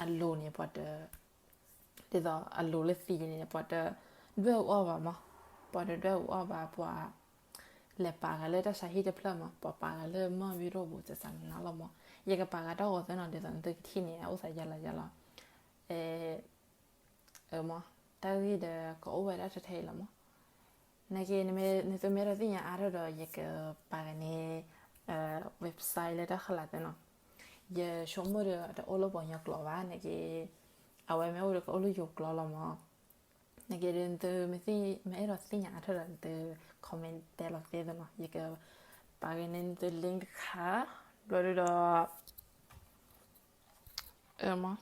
အလိၤန့ၣ် ပှၤတ ဒ်သိးအလိၤလၢသံန့ၣ် ပှၤတဒွဲၣ်အူအီၣ်ဘၣ်မး, ပှၤတဒွဲၣ်အူအီၣ်ဘၣ် ပှၤလဲၤပာ်ဂၤလၢတၢ်ဆါဟံၣ်တဖျၢၣ်မး, ပှၤပာ်ဂၤလၢမီၢ်ဘံရိၣ်ဘူးစၢ်စၢ်နၤလီၤမး. ယကပာ်ဂၤတၢ်ဂီၤသၢနီၤ ဒ်သိးနသုကထံၣ်န့ၣ် အအိၣ်သးယါလီၤယါလီၤ. အမး တၢ်ဂ့ၢ်ဒီးကအိၣ်ဝဲဒၣ်ထဲထဲအံၤလီၤမး. နာ်က့ နသုမ့ၢ်အဲၣ်ဒိးသ့ၣ်ညါအါထီၣ်ဒီး ယကပာ်ဂၤန့ၣ် website လၢတၢ်ဃလးသၢနီၤ. ယဆိကမိၣ်ဒီးတအိၣ်လၢပှၤကညီကျိာ်ဘၣ် နာ်က့ အဝဲမ့ၢ်အိၣ်ဒီးကအိၣ်လၢယိၤကျိာ်လီၤမး. နာ်က့ဒီးနသုမ့ၢ်အဲၣ်ဒိးသ့ၣ်ညါအါထီၣ်ဒီး နသု comment တဲလီၤသ့သနီၤ ယကပာ်ဂၤန့ၣ်နသု link တခါ ဘျီဒုဒီး အမး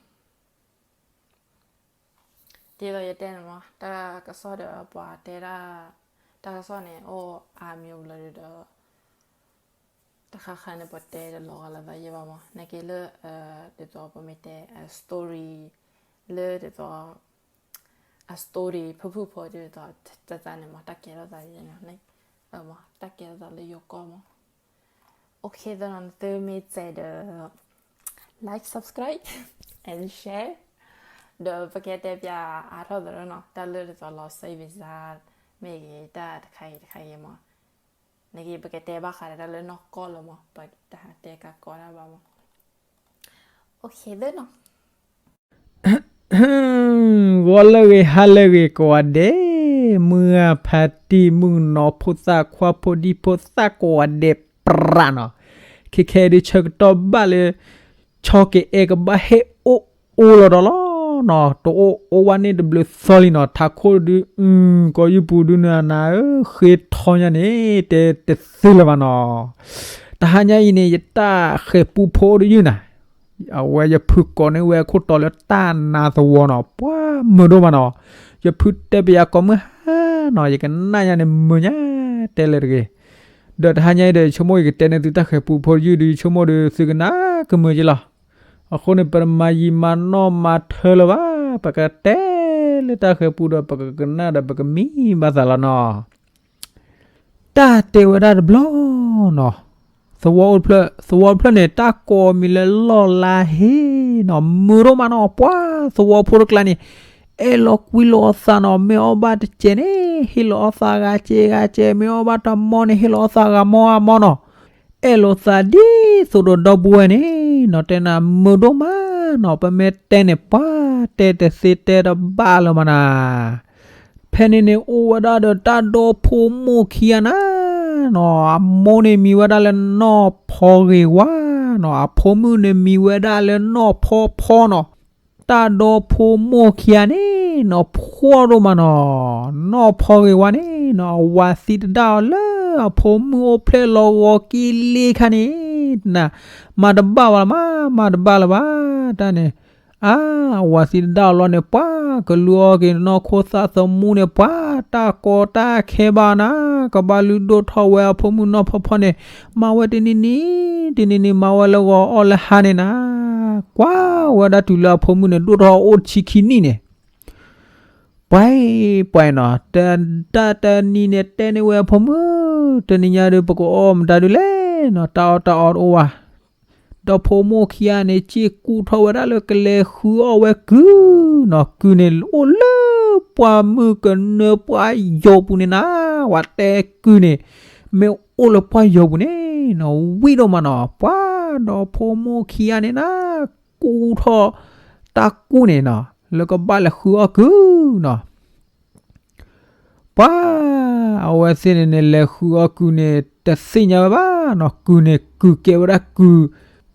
ဒ်သိးယတဲန့ၣ်မး တၢ်ကစီၣ်ဒီး ပှၤတဲဒၣ် တၢ်ကစီၣ်န့ၣ် အိၣ်အါမံၤဘျီဒုဒီး တခါခါန့ၣ် ပှၤတဲတလီၤဂာ်လိာ်သးယဲဘၣ်မး. နာ်က့လၢ ဒ်သိးပမ့ၢ်တဲ အ story လၢဒ်သိး အ story ဖုၣ်ဖုၣ်ဖိဒ်သိး တၢ်န့ၣ်မး တၢ်ကဲထီၣ်သးန့ၣ် တၢ်ကဲထီၣ်သးလၢယိၤကီၢ်မး. OK သနီၤ နသုမ့ၢ်စဲးဒီး like, subscribe and share ဒီးပကတဲပၠးအါထီၣ်သနီၤ တၢ်လၢဒ်သိးလီၤစဲး visa မ့ၢ်ဂ့ၤ တၢ်တခါဂ့ၤတခါဂ့ၤမး. နာ်က့ ပကတဲဘၣ်ဃးဒီးတၢ်လၢနီၢ်ကီၢ်လီၤမး ပတဟးတဲကါကီတၢ်ဘၣ်မး. OK သနီၤ ဂီၤလၢအဂ့ၤ ဟါလၢအဂ့ၤကိးဂၤဒဲး, မုၢ်ဂၤဖးတံၢ် မုၣ်ကနီၤ ဖိသၣ်ခွါ ဖိဒံဖိသၣ်ကိးဂၤဒဲး ပြးနီၤ. ခဲခဲဒုးဆၢကတီၢ်ဘၣ်လၢ ဆီက့ၤအဲၣ်ကဘၣ်ဟဲအိၣ်အိၣ်လီၤဒီးလီၤနီၤ, တအိၣ်အိၣ်ဝဲန့ၣ်တဘျုးသီလံနီၤ, ထးခိၣ်ဒုး ကီၢ်ယူပူၤဒုးနၤနၤဧၢ ဃ့ထီညါန့ၣ် တဲတသ့လၢၤဘၣ်နီၤ. တဟါညါအံၤန့ၣ် ယတၢ်ဃဲၤပူဖိအိၣ်တယုၢ်နၤ အဝဲယဖုကိးန့ၢ်ဝဲအခိၣ်တီလၢတၢ်နါသဝီနီၤ, ပှၤမုာ်ဒိၣ်မးနီၤ, ယဖုတဲပယၤကိးမုၢ်ဟါနီၤ, ယကနၣ်ညါန့ၣ်မုာ်ညါ တဲလၢတဂ့ၤ. ဒီးတဟါညါအံၤဒီး ယဆိကမိၣ်ယကတဲန့ၢ်သုတၢ်ဃဲၤပူဖိတယုၢ်ဒီး ယဆိကမိၣ်ဒီးသုကနၣ်ကမုာ်က့လီၤ. အဃိန့ၣ် ပတမၤယံာ်မၤနီၢ်မၤထၢလၢၤဘၣ်, ပကတဲလၢတၢ်ဃဲၤပူဒီး ပကကနၣ်ဒီးပကမံဘၣ်သးလီၤနီၤ. တၢ်တဲဝဲဒၣ်တဘျီနီၤ, သဝီအိၣ်တဖျၢၣ်, သဝီတဖျၢၣ်န့ၣ် တၢ်ကိးအမံၤလၢလီၢ်လါဟ့နီၤ, မုာ်ဒိၣ်မးနီၤ, ပှၤသဝီဖိတကျါန့ၣ် အဲၣ်လီၤကွံလိာ်အီၣ်သးနီၤ, မ့ၢ်အီၣ်ဘၣ်တစဲးန့ၣ် ဟ့ၣ်လီၤအီၣ်သးဂၤစဲးဂၤစဲး, မ့ၢ်အီၣ်ဘၣ်တမီန့ၣ် ဟ့ၣ်လီၤအီၣ်သးဂၤမီဂၤမီနီၤ. အဲၣ်လိာ်သးဒ်သိးဒီးဒီပုၢ်ဝဲၢ်န့ၣ်နီၤ, တဲနၤမုာ်ဒိၣ်မးနီၤ, ပမ့ၢ်တဲန့ၣ် ပှၤတဲတသ့တဲတဘၣ်လၢၤမးနၤ. ဖဲန့ၣ်န့ၣ် အိၣ်ဝဲဒၣ်ဒီးတၢ်ဒီဖိမိၢ်ခံဂၤနၤနီၤ, အမိၢ်န့ၣ်မံၤဝဲဒၣ်လၢနီၢ်ဖီဂ့ၤဝါနီၤ, အဖိမုၣ်န့ၣ်မံၤဝဲဒၣ်လၢနီၢ်ဖီဖီနီၤ. တၢ်ဒီဖိမိၢ်ခံဂၤန့ၣ်နီၤ ဖှီၣ်ဒိၣ်မးနီၤ, နီၢ်ဖီဂ့ၤဝါန့ၣ်နီၤ အဝၤသံတဒၣ်အီၤလၢအဖိမုၣ်အိၣ်ဖျဲၣ်လီၤဂီၤက့ၤလ့ခါန့ၣ်နၤ, မၤတဘၣ်ဘၣ်လၢၤမး, မၤတဘၣ်လၢၤဘၣ်, တၢ်န့ၣ် အါ, အဝၤသံတဒၣ်အီၤလီၤန့ၣ် ပှၤကလူၤအီၣ်က့ၤနီၢ်ခိသၣ်သမူန့ၣ် ပှၤတၢ်ကီတၢ်ခဲဘၣ်နၤ, ကဘၣ်လုၢ်ဒိၣ်ထီၣ်ဝဲအဖိမုၣ်နီၢ်ဖီဖီန့ၣ်, မၤဝဲတနံၤနံၤ, တနံၤနံၤ မၤဝဲလၢဂီၤအီၣ်လၢဟါန့ၣ်နၤ, ကွၢ်ဝဲဒၣ်တုၤလၢအဖိမုၣ်န့ၣ် ဒိၣ်ထီၣ်အိၣ်တဆံခံနံၣ်န့ၣ် ပှဲၤပှဲၤနီၤ, တၢ်တနံၤန့ၣ်တဲန့ၢ်ဝဲအဖိမုၣ်, တနံၤညါဒီး ပကအီၣ်မတၤဒုလဲၣ်နီၤ, တၢ်အီၣ်တၢ်အီတအိၣ်ဘၣ်. ဒီဖိမိၢ်ခံဂၤန့ၣ် စ့ၢ်ကူၣ်ထီၣ်ဝဲဒၣ်လၢကလဲၤဃုအီၣ်ဝဲကုၢ်နီၤ, ကုၢ်န့ၣ်အိၣ်လၢပှၢ်မုၢ်ကနၢပှၢ်ယိာ်ပူၤန့ၣ်နၤ, ဝဲတဲကုၢ်န့ၣ် မ့ၢ်အိၣ်လၢပှၢ်ယိာ်ပူၤန့ၣ်နီၤ, ဝံၣ်ဒိၣ်မးနီၤ, ပှၤဒီဖိမိၢ်ခံဂၤန့ၣ်နၤ ကူၣ်ထီၣ်တၢ်ကူၣ်န့ၣ်နီၤ, လၢကဘၣ်လဲၤဃုအီၣ်ကုၢ်နီၤ. ပှၤအဝဲသ့ၣ်န့ၣ်န့ၣ် လဲၤဃုအီၣ်ကုၢ်န့ၣ် တသ့ၣ်ညါဝဲဘၣ်နီၤ, ကုၢ်န့ၣ် ကုၢ်ကဲဝဲဒၣ်ကုၢ်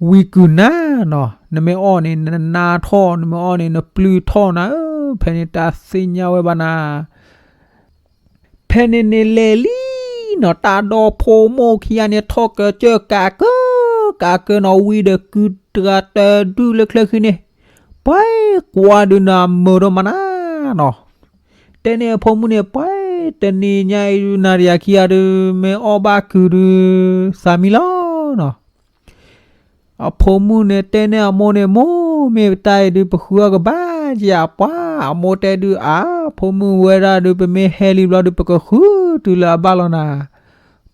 ဝံကုၢ်နါနီၤ, နမ့ၢ်အီၣ်န့ၣ် နနါထီၣ်, နမ့ၢ်အီၣ်န့ၣ် နပျုၢ်ထီၣ်နၤဧၢ, ဖဲန့ၣ်တၢ်သ့ၣ်ညါဝဲဘၣ်နၤ. ဖဲန့ၣ်န့ၣ်လဲၤလံနီၤ, တၢ်ဒီဖိမိၢ်ခံဂၤန့ၣ် ထီၣ်ကစၢၢ်ကးကၢ ကးကၢနီၤ, ဝံၤဒီးကုၢ်တဂၤတဒုလၢချၢဃံန့ၣ်, ပှၤကွၢ်ဒုးနၤမုာ်ဒိၣ်မးနၤနီၤ. တဲန့ၢ်အဖိမုၣ်န့ၣ်, ပှၤတနံၤညါအံၤဒုး နၤဒီးယၤခံဂၤဒုး မ့ၢ်အီၣ်ဘၣ်ကုၢ်ဒုး သးမံလီၤနီၤ. အဖိမုၣ်န့ၣ်တဲန့ၢ်အမိၢ်န့ၣ်, မိၢ်, မ့ၢ်ပတၢ်အံၤဒုး ပဃုအီၣ်ကဘၣ်ယၤပှၤ. အမိၢ်တဲဒုး, အါ, ဖိမုၣ်ဝဲဒၣ်ဒုး ပမ့ၢ်ဟဲလံဘျီဒုး ပကဃုတုၤလၢအဘၣ်လီၤနၤ.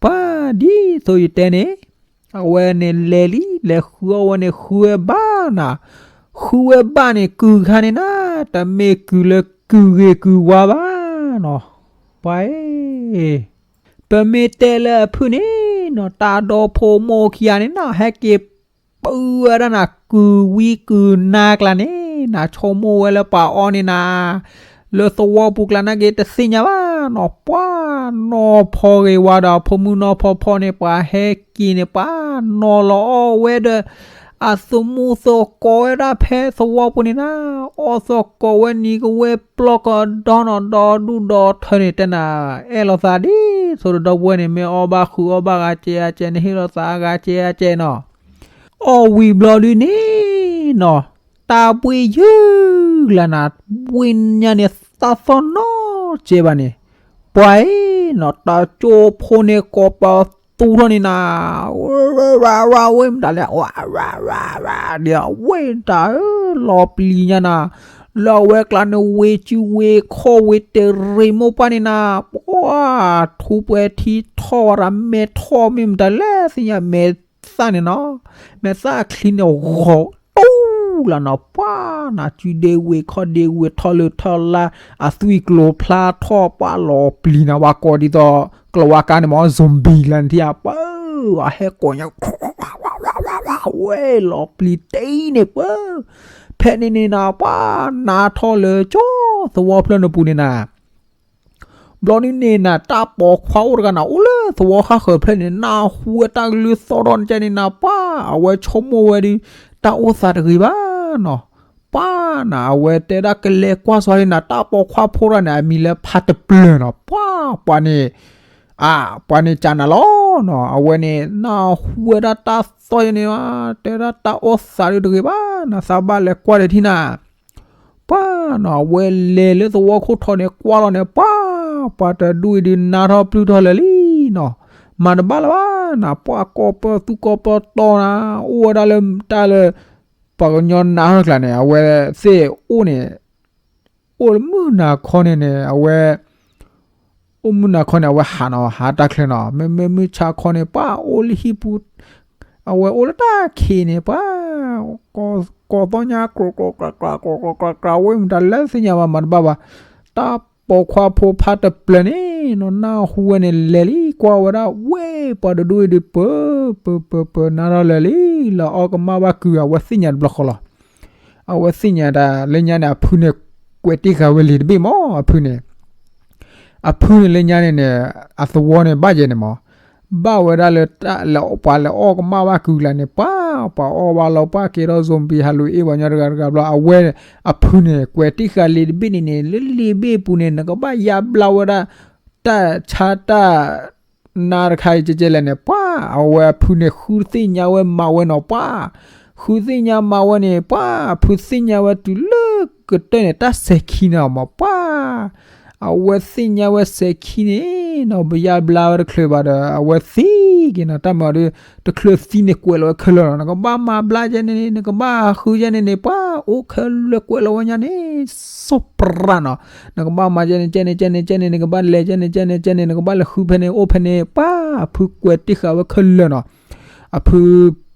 ပှၤဒ်သိးယတဲန့ၣ်, အဝဲန့ၣ်လဲၤလံ, လဲၤဃုအီၣ်ဝဲန့ၣ် ဃုဝဲဘၣ်နၤ, ဃုဝဲဘၣ်န့ၣ် ကုၢ်ခါန့ၣ်နၤ, တမ့ၢ်ကုၢ်လၢကုၢ်ဂ့ၤကုၢ်ဝါဘၣ်နီၤ. ပှၤအံၤ ပမ့ၢ်တဲလၢအဖုၣ်န့ၣ်နီၤ, တၢ်ဒီဖိမိၢ်ခံဂၤန့ၣ်နီၤ, ဟဲက့ၤပုၢ်ဝဲဒၣ်နၤ ကုၢ်ဝံကုၢ်နါကျါန့ၣ်နၤ, ဆိကမိၣ်ဝဲလၢပှၤအီၣ်န့ၢ်နၤ လၢသဝီပူၤကျါန့ၣ်က့ၤ တသ့ၣ်ညါဘၣ်နီၤ. ပှၤနီၢ်ဖီဂ့ၤဝါဒီး အဖိမုၣ်နီၢ်ဖီဖီန့ၣ် ပှၤဟဲက့ၤန့ၣ် ပှၤနီၤလီၤအီၣ်ဝဲဒီး အသမူသကိးဝဲဒၣ်ဖဲသဝီပူၤန့ၣ်နၤ, အီၣ်သကိးဝဲနံၤကဝဲပျီၢ်ကဒီနီၤ, ဒီဒူၣ်ဒီထၢန့ၣ် တဲနၤ, အဲၣ်လိာ်သးဒ်သိးဒီပုၢ်ဝဲၢ်န့ၣ် မ့ၢ်အီၣ်ဘၣ်ဃုအီၣ်ဘၣ်ဂၤကဲအကဲန့ၣ် ဟ့ၣ်လိာ်သးအဂၤကဲအကဲနီၤ. အီၣ်ဝံၤဘျီဒုန့ၣ်နီၤ, တၢ်ဘှ့ၣ်ယုၢ်လၢနၤ, ဘှ့ၣ်ညါန့ၣ် သၣ်သီၣ်နီတစဲးဘၣ်န့ၣ်, ပှၤအံၤနီၤ, တၢ်ကၠိဖိန့ၣ် ကိးပသူထီၣ်န့ၣ်နၤ, ဝဲမတၤလဲၣ်, ဝဲမတၤဧၢ, လီၤပျံၤညါနၤ, လၢအဝဲကျါန့ၣ် ဝ့ၢ်စုဝ့ၢ်ခီၣ်ဝ့ၢ်တရံးမိၢ်ပှၢ်န့ၣ်နၤ, ပှၤထူးပှဲၤထံထီၣ်ဝဲဒၣ် မဲာ်ထီၣ်မ့ၢ်မတၤလဲၣ်သ့ၣ်ညါ မဲာ်သၣ်န့ၣ်နီၤ, မဲာ်သၣ်အချံန့ၣ် ဂီၤတူၢ်လၢနီၤ, ပှၤနၤ စုဒ့ဝ့ၢ်ခီၣ်ဒ့ဝ့ၢ်ထီၣ်လၢထီၣ်လၢ အသွံၣ်ကျိၤဖျါထီၣ် ပှၤလီၤပျံၤနၤ ဝဲကိးဒ်သိး ကျိၤဝါကါန့ၣ်မ့ၢ် zombie လၢနထံၣ်ဧါ, ပှၤဟဲကိးညါ ဝဲလီၤပျံၤတ့ၢ်န့ၣ်ပှၤ, ဖဲန့ၣ်န့ၣ်နၤ ပှၤနါထီၣ်လၢကၠီသဝီဖျၢၣ်န့ၣ်ပူၤန့ၣ်နၤ ဘျီဒုန့ၣ်နၤ တၢ်ပိာ်ခွါအိၣ်တဂၤနၤ အိၣ်လၢသဝီဃၣ်ဃၢၤဖျၢၣ်န့ၣ် နၢ်ဟူဝဲတၢ်ကလုၢ်သီၣ်ထီၣ်န့ၣ်ကဲန့ၣ်နၤ ပှၤအဝဲဆိကမိၣ်ဝဲဒုး တၢ်အိၣ်သးတဂ့ၤဘၣ်နီၤ, ပှၤနၤ အဝဲတဲဒၣ်ကလဲၤကွၢ်စီၤလံနၤ တၢ်ပိာ်ခွါဖိတဂၤန့ၣ် အမံၤလၢဖါတပျၢၤနီၤ, ပှၤ ပှၤန့ၣ် အ ပှၤန့ၣ်ကနၤလီၤနီၤ, အဝဲန့ၣ် နၢ်ဟူဝဲဒၣ်တၢ်သီၣ်ယဲန့ၣ် တဲဒၣ်တၢ်အိၣ်သးဒုးတဂ့ၤဘၣ်နၤ သးဘၣ်လဲၤကွၢ်ဒီးထံၣ်နၤ ပှၤနီၤ အဝဲလဲၤလၢသဝီခိၣ်ထီန့ၣ် ကွၢ်လီၤန့ၣ် ပှၤ ပှၤတဒူၣ်အံၤဒုးနါထီၣ်ပျုၢ်ထီၣ်လၢာ်လံနီၤ, မၤတဘၣ်လၢၤဘၣ်နၤ ပှၤကိးပသူကိးပတီၤနၤ အိၣ်ဝဲဒၣ်လၢတၢ်လၢ ပှၤကညီနါထီၣ်တကျါန့ၣ် အဝဲသ့ၣ်အိၣ်န့ၣ် အိၣ်လၢမုၢ်နၤခီန့ၣ်န့ၣ် အဝဲ အိၣ်မုၢ်နၤခီန့ၣ် အဝဲဟးနီၤ ဟးတၢ်ချၢနီၤ, မ့မ့ၢ်မုၢ်ဆါခီန့ၣ် ပှၤအိၣ်လၢဟံၣ်ပူၤ အဝဲအိၣ်လၢတၢ်ခံးန့ၣ် ပှၤ ကိးသီညါ ကြိးကြိးကြးကြး ကြိးကြိးကြးကြး ဝဲမတၤလဲၣ်သ့ၣ်ညါဘၣ် မၤတဘၣ်ဘၣ်, တၢ်ပိာ်ခွါဖိဖါတပျၢၤန့ၣ်နီၤ နၢ်ဟူဝဲန့ၣ် လဲၤလံ ကွၢ်ဝဲဒၣ် ဝဲ ပှၤတဒူၣ်အံၤဒုး ပၢ ပၢ ပၢ ပၢ နါထီၣ်လၢာ်လံ လၢအီၣ်ကမၣ်ဘၣ်ကုၢ် အဝဲသ့ၣ်ညါတဘျီဃီလီၤ. အဝဲသ့ၣ်ညါတၢ်လၢညါန့ၣ် အဖုန့ၣ် ကွဲးတ့ၢ်ဃာ်ဝဲလံာ်တဘ့ၣ်မး အဖုန့ၣ် အဖုန့ၣ်လၢညါန့ၣ်န့ၣ် အသဝီန့ၣ် ဘၣ်ယဲန့ၣ်မး ဘၣ်ဝဲဒၣ်လၢ ပှၤလဲၤအီၣ်ကမၣ်ဘၣ်ကုၢ်ကျါန့ၣ် ပှၤ ပှၤအီၣ်ဘၣ်လီၤ ပှၤကဲထီၣ် zombie ဟးလူၤအ့ၣ်ပှၤညီတဂၤတဂၤဘျီ အဝဲ အဖုန့ၣ် ကွဲးတ့ၢ်ဃာ်လံာ်တဘ့ၣ်န့ၣ်န့ၣ် လၢလံာ်ဘ့ၣ်ပူၤန့ၣ် နကဘၣ်ယါဘျါဝဲဒၣ် တၢ်ဆါတၢ် နါတခါအံၤကဲကဲလဲၣ်န့ၣ် ပှၤ အဝဲအဖုန့ၣ် ဃုသ့ၣ်ညါဝဲမၤဝဲနီၤ ပှၤ ဃုသ့ၣ်ညါမၤဝဲန့ၣ် ပှၤ အဖုသ့ၣ်ညါဝဲတုၤလၢကတၢၢ်န့ၣ် တၢ်စဲၤခံန့ၣ်မး ပှၤ အဝဲသ့ၣ်ညါဝဲစဲၤခံန့ၣ်နီၤ ပယါဘျါဝဲတချုးဘၣ်ဒီး အဝဲသံက့ၤနီၤ တၢ်မၤဒီး တချုးသံန့ၣ်ကွဲးလီၤဝဲခဲလၢာ်လီၤ နကဘၣ်မၤဘျါကဲန့ၣ်န့ၣ် နကဘၣ်ဃုကဲန့ၣ်န့ၣ် ပှၤ အိၣ်ခဲလၢာ်ကွဲးလီၤဝဲညါန့ၣ် စီၤပြးနီၤ နကဘၣ်မၤကဲန့ၣ် ကဲန့ၣ် ကဲန့ၣ် ကဲန့ၣ် နကဘၣ်လဲၤကဲန့ၣ် ကဲန့ၣ် ကဲန့ၣ် နကဘၣ်လဲၤဃုဖဲန့ၣ် အိၣ်ဖဲန့ၣ် ပှၤ အဖုကွဲးတ့ၢ်ဃာ်ဝဲခဲလၢာ်နီၤ အဖု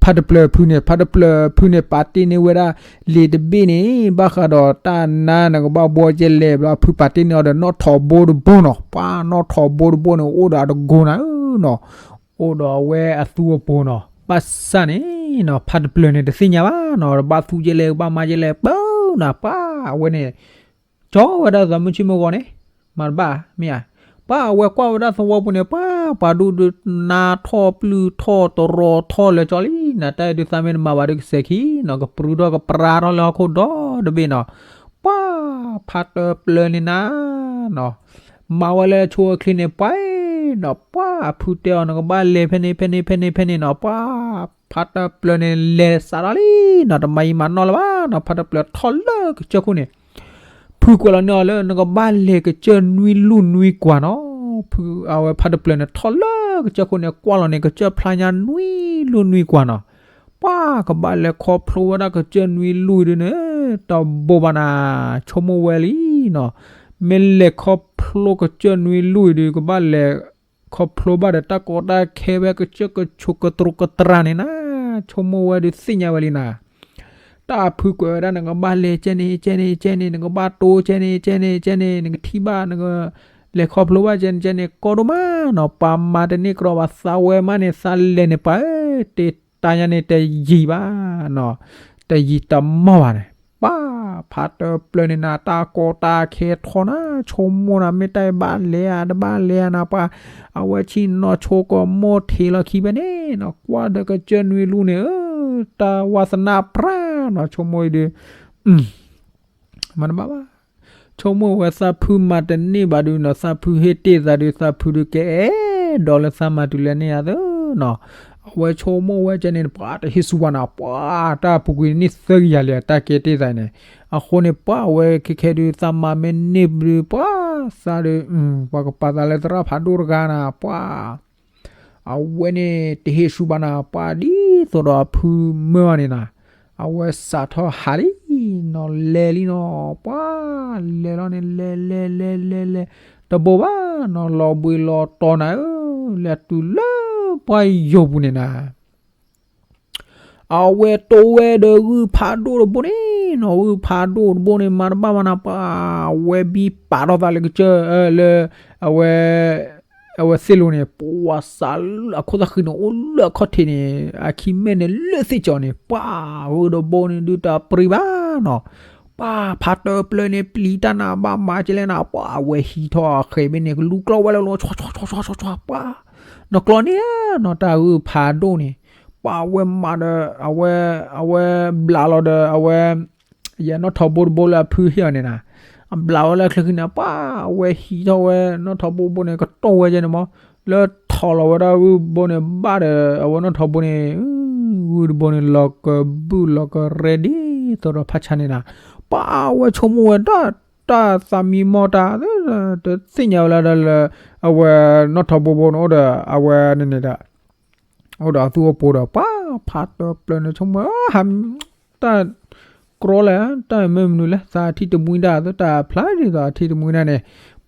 ဖါတပျၢၤဖုန့ၣ် ဖါတပျၢၤဖုန့ၣ် ပာ်တ့ၢ်န့ၢ်ဝဲဒၣ် လံာ်တဘ့ၣ်န့ၣ် ဘၣ်ဃးဒီးတၢ်နါနကဘၣ်ဘှီကဲလဲၣ်ဘျီ အဖုပာ်တ့ၢ်န့ၢ်အီၤဒီး နီၣ်ထိးဘိတဘိနီၤ ပှၤ နီၣ်ထိးဘိတဘိန့ၣ် အိၣ်ဒီးအတကိးနၤဧၢနီၤ အိၣ်ဒီးအဝဲအသူအပိၤနီၤ ဘၣ်ဆၣ်န့ၣ်နီၤ ဖါတပျၢၤန့ၣ် တသ့ၣ်ညါဘၣ်နီၤ ဘၣ်သူကဲလဲၣ် ဘၣ်မၤကဲလဲၣ် ပၢနၤ ပှၤ အဝဲန့ၣ် ကၠီဝဲဒၣ်သးမုၢ်ဆ့ၣ်မုၢ်ဂီၤန့ၣ် မၤတဘၣ် မ့ၢ်ဧါ ပှၤအဝဲကွၢ်ဝဲဒၣ်သဝီပူၤန့ၣ် ပှၤ ပှၤဒူၣ်ဒုး နါထီၣ်ပျုၢ်ထီၣ်တရီၤထီၣ်လၢာ်ကၠီလံ နတၢ်အံၤဒုးသးမ့ၢ်တမၤဘၣ်ဒုးကစဲၤခံနီၤ ကပြုထီၣ်ကပြါထီၣ်လၢဟီၣ်ခိၣ်ဒီတဘ့ၣ်နီၤ ပှၤ ဖါတပျၢၤန့ၣ်နၤနီၤ မၤဝဲလၢဆိအချ့န့ၣ် ပှၤနီၤ ပှၤအဖုတဲအီၤ နကဘၣ်လဲၤဖဲန့ၣ် ဖဲန့ၣ် ဖဲန့ၣ် ဖဲန့ၣ်နီၤ ပှၤဖးတၢ်ပျၢၤန့ၣ် လဲၤစးထီၣ်လံနီၤ တမၤယံာ်မၤနီၢ်လၢၤဘၣ်နီၤ ဖးတၢ်ပျၢၤထီၣ်လၢကစၢၢ်ခိၣ်န့ၣ် ဖုကွဲးလီၤန့ၢ်အီၤလၢ နကဘၣ်လဲၤကစၢၢ်နွံလူၢ်နွံကွၢ်နီၤ ဖု အဝဲဖးတၢ်ပျၢၤန့ၣ် ထီၣ်လၢကစၢၢ်ခိၣ်န့ၣ် ကွၢ်လီၤန့ၣ် ကစၢၢ်ဖျါညါနွံလူၢ်နွံကွၢ်နီၤ ပှၤကဘၣ်လဲၤခီဖျိဝဲဒၣ်ကစၢၢ်နွံလူၢ်ဒုန့ၣ် တဘိဘၣ်နၤ ဆိကမိၣ်ဝဲလံနီၤ မ့ၢ်လဲၤခီဖျိကစၢၢ်နွံလူၢ်အံၤဒု ကဘၣ်လဲၤခီဖျိဘၣ်ဒီးတၢ်ကီတၢ်ခဲဝဲကစၢၢ်ကဆိးကတြူးကတြၢ်န့ၣ်နၤ ဆိကမိၣ်ဝဲဒုသ့ၣ်ညါဝဲလံနၤ တၢ်အဖုကွဲးဝဲဒၣ် နကဘၣ်လဲၤကဲန့ၣ် ကဲန့ၣ် ကဲန့ၣ် နကဘၣ်တိကဲန့ၣ် ကဲန့ၣ် ကဲန့ၣ် နကထံၣ်ဘၣ် နကလဲၤခီဖျိဘၣ်ကဲန့ၣ် ကဲန့ၣ် ကီဒိၣ်မးနီၤ ပှၤမၤတန့ၢ်ကြၢးဘၣ်သးဝဲမးန့ၣ် သးလဲၤန့ၣ် ပှၤတ့တၢ်ညါန့ၣ် တယံာ်ဘၣ်နီၤ တယံာ်တမီၢ်ဘၣ်န့ၣ် ပှၤဖးတၢ်ပျၢၤန့ၣ်နၤ တၢ်ကီတၢ်ခဲထီၣ်နၤ ဆိကမိၣ်နၤ မ့ၢ်တၢ်အံၤဘၣ်လဲၤဧါ တဘၣ်လဲၤဧါနၤ ပှၤ အဝဲဆ့ၣ်နီၤဆိကမိၣ်ထံးလီၤခံဖဲန့ၣ်နီၤ ကွၢ်ဒီးကစၢၢ်နွံလူၢ်န့ၣ် တၢ်ဝါသနၣ်ပြၢ်နီၤ ဆိကမိၣ်အံၤဒု မၤတဘၣ်ဘၣ် ဆိကမိၣ်ဝဲသးဖုမၤတန့ၢ်ဘၣ်ဒုနီၤ သးဖုဟ့ၣ်တ့ၢ်သးဒု သးဖုဒုကအဲၣ်ဒိးလၢသးမၤတုၤလဲၣ်န့ၣ်ဧါသနီၤ အဝဲဆိကမိၣ်ဝဲကဲန့ၣ် ပှၤတဟ့ၣ်ဆူၣ်ဘၣ်နၤ ပှၤတၢ်ပူၤကွံာ်န့ၣ်သၢကယၤလံ တၢ်ကဲတ့ၢ်သးန့ၣ် အဃိန့ၣ် ပှၤအဝဲခဲခဲဒု သးမၤမ့ၢ်န့ၢ်ဒု ပှၤသးဒု ပှၤကပာ်သးလၢသရၣ်ဖးဒိၣ်တဂၤနၤ ပှၤ အဝဲန့ၣ်တဟ့ၣ်ဆူၣ်ဘၣ်နၤ ပှၤဒ်သိးဒီးအဖုမၢအီၤန့ၣ်နၤ အဝဲစးထီၣ်ဟးလံနီၤ လဲၤလံနီၤ ပှၤလဲၤလီၤန့ၣ် လဲၤလဲၤလဲၤလဲၤလဲၤ တဘိဘၣ်နီၤ လီၤဘှံးလီၤတီၤနၤဧၢ လဲၤတုၤလၢပှၤယိာ်ပူၤန့ၣ်နၤ အဝဲတိဝဲဒီးဂုၢ်ဖးဒိၣ်တဘိန့ၣ်နီၤ ဂုၢ်ဖးဒိၣ်တဘိန့ၣ် မၤတဘၣ်မးနၤ ပှၤဝဲဘံပာ်ထီၣ်သးလၢကစၢၢ် လၢ အဝဲ အဝဲသ့ၣ်လိၤန့ၣ် ပှၤစးလၢအခိၣ်သၣ်ဃံန့ၣ် အိၣ်လၢအခီၣ်ထံးန့ၣ် အခံမဲာ်န့ၣ်လၢသ့ၣ်ကၠီၤန့ၣ် ပှၤဂုၢ်တဘိန့ၣ် ဒုတၢ်ပြံဘၣ်နီၤ ပှၤဖးတၢ်ပျၢၤန့ၣ် ပျံၤတၢ်နၤ ဘၣ်မၤကလဲၣ်နၤ ပှၤအဝဲဟံးထီၣ်အဃဲၤဘ့ၣ်န့ၣ် ကလူၤကျီဝဲလၢလီၤ ဆွါဆွါဆွါဆွါ ပှၤ နကျီန့ၣ်ဧါနီၤ တၢ်ဂုၢ်ဖးဒိၣ်န့ၣ် ပှၤအဝဲမၤဒီး အဝဲ အဝဲဘျးလီၤဒီး အဝဲ ယဲနီၣ်ထိးဘိတဘိလၢအဖုဟ့ၣ်အီၤန့ၣ်နၤ အဘျးဝဲလၢအချၢဃံန့ၣ် ပှၤအဝဲဟံးထီၣ်ဝဲနီၣ်ထိးဘိတဘိန့ၣ် ကတီၢ်ဝဲကဲန့ၣ်မး လၢထိးလီၤဝဲဒၣ်ဂုၢ်ဘိန့ၣ် ဘၣ်ဒီး အဝဲနီၣ်ထိးဘိန့ၣ် ဂုၢ်တဘိန့ၣ် လီၤကဘုၣ်လီၤကရဲဒ် သိးဒီးဖးဆါန့ၣ်နၤ ပှၤအဝဲဆိကမိၣ်ဝဲဒၣ် တၢ်သးမံမီၢ်တၢ် တသ့ၣ်ညါဝဲလၢဒၣ်လၢ အဝဲနီၣ်ထိးဘိဘိန့ၣ် အိၣ်ဒီးအဝဲန့ၣ်န့ၣ်ဒီး အိၣ်ဒီးအသူၣ်အိၣ်ပိၤဒီး ပှၤဖးတၢ်ပျၢၤန့ၣ် ဆိကမိၣ် ဟး တၢ်ကြီလဲၣ် တၢ်မ့ၢ်မနုၤလဲၣ် သးထံၣ်တမှံတၢ် သတးဖျါဒ်သိးအထံၣ်တမှံတၢ်န့ၣ်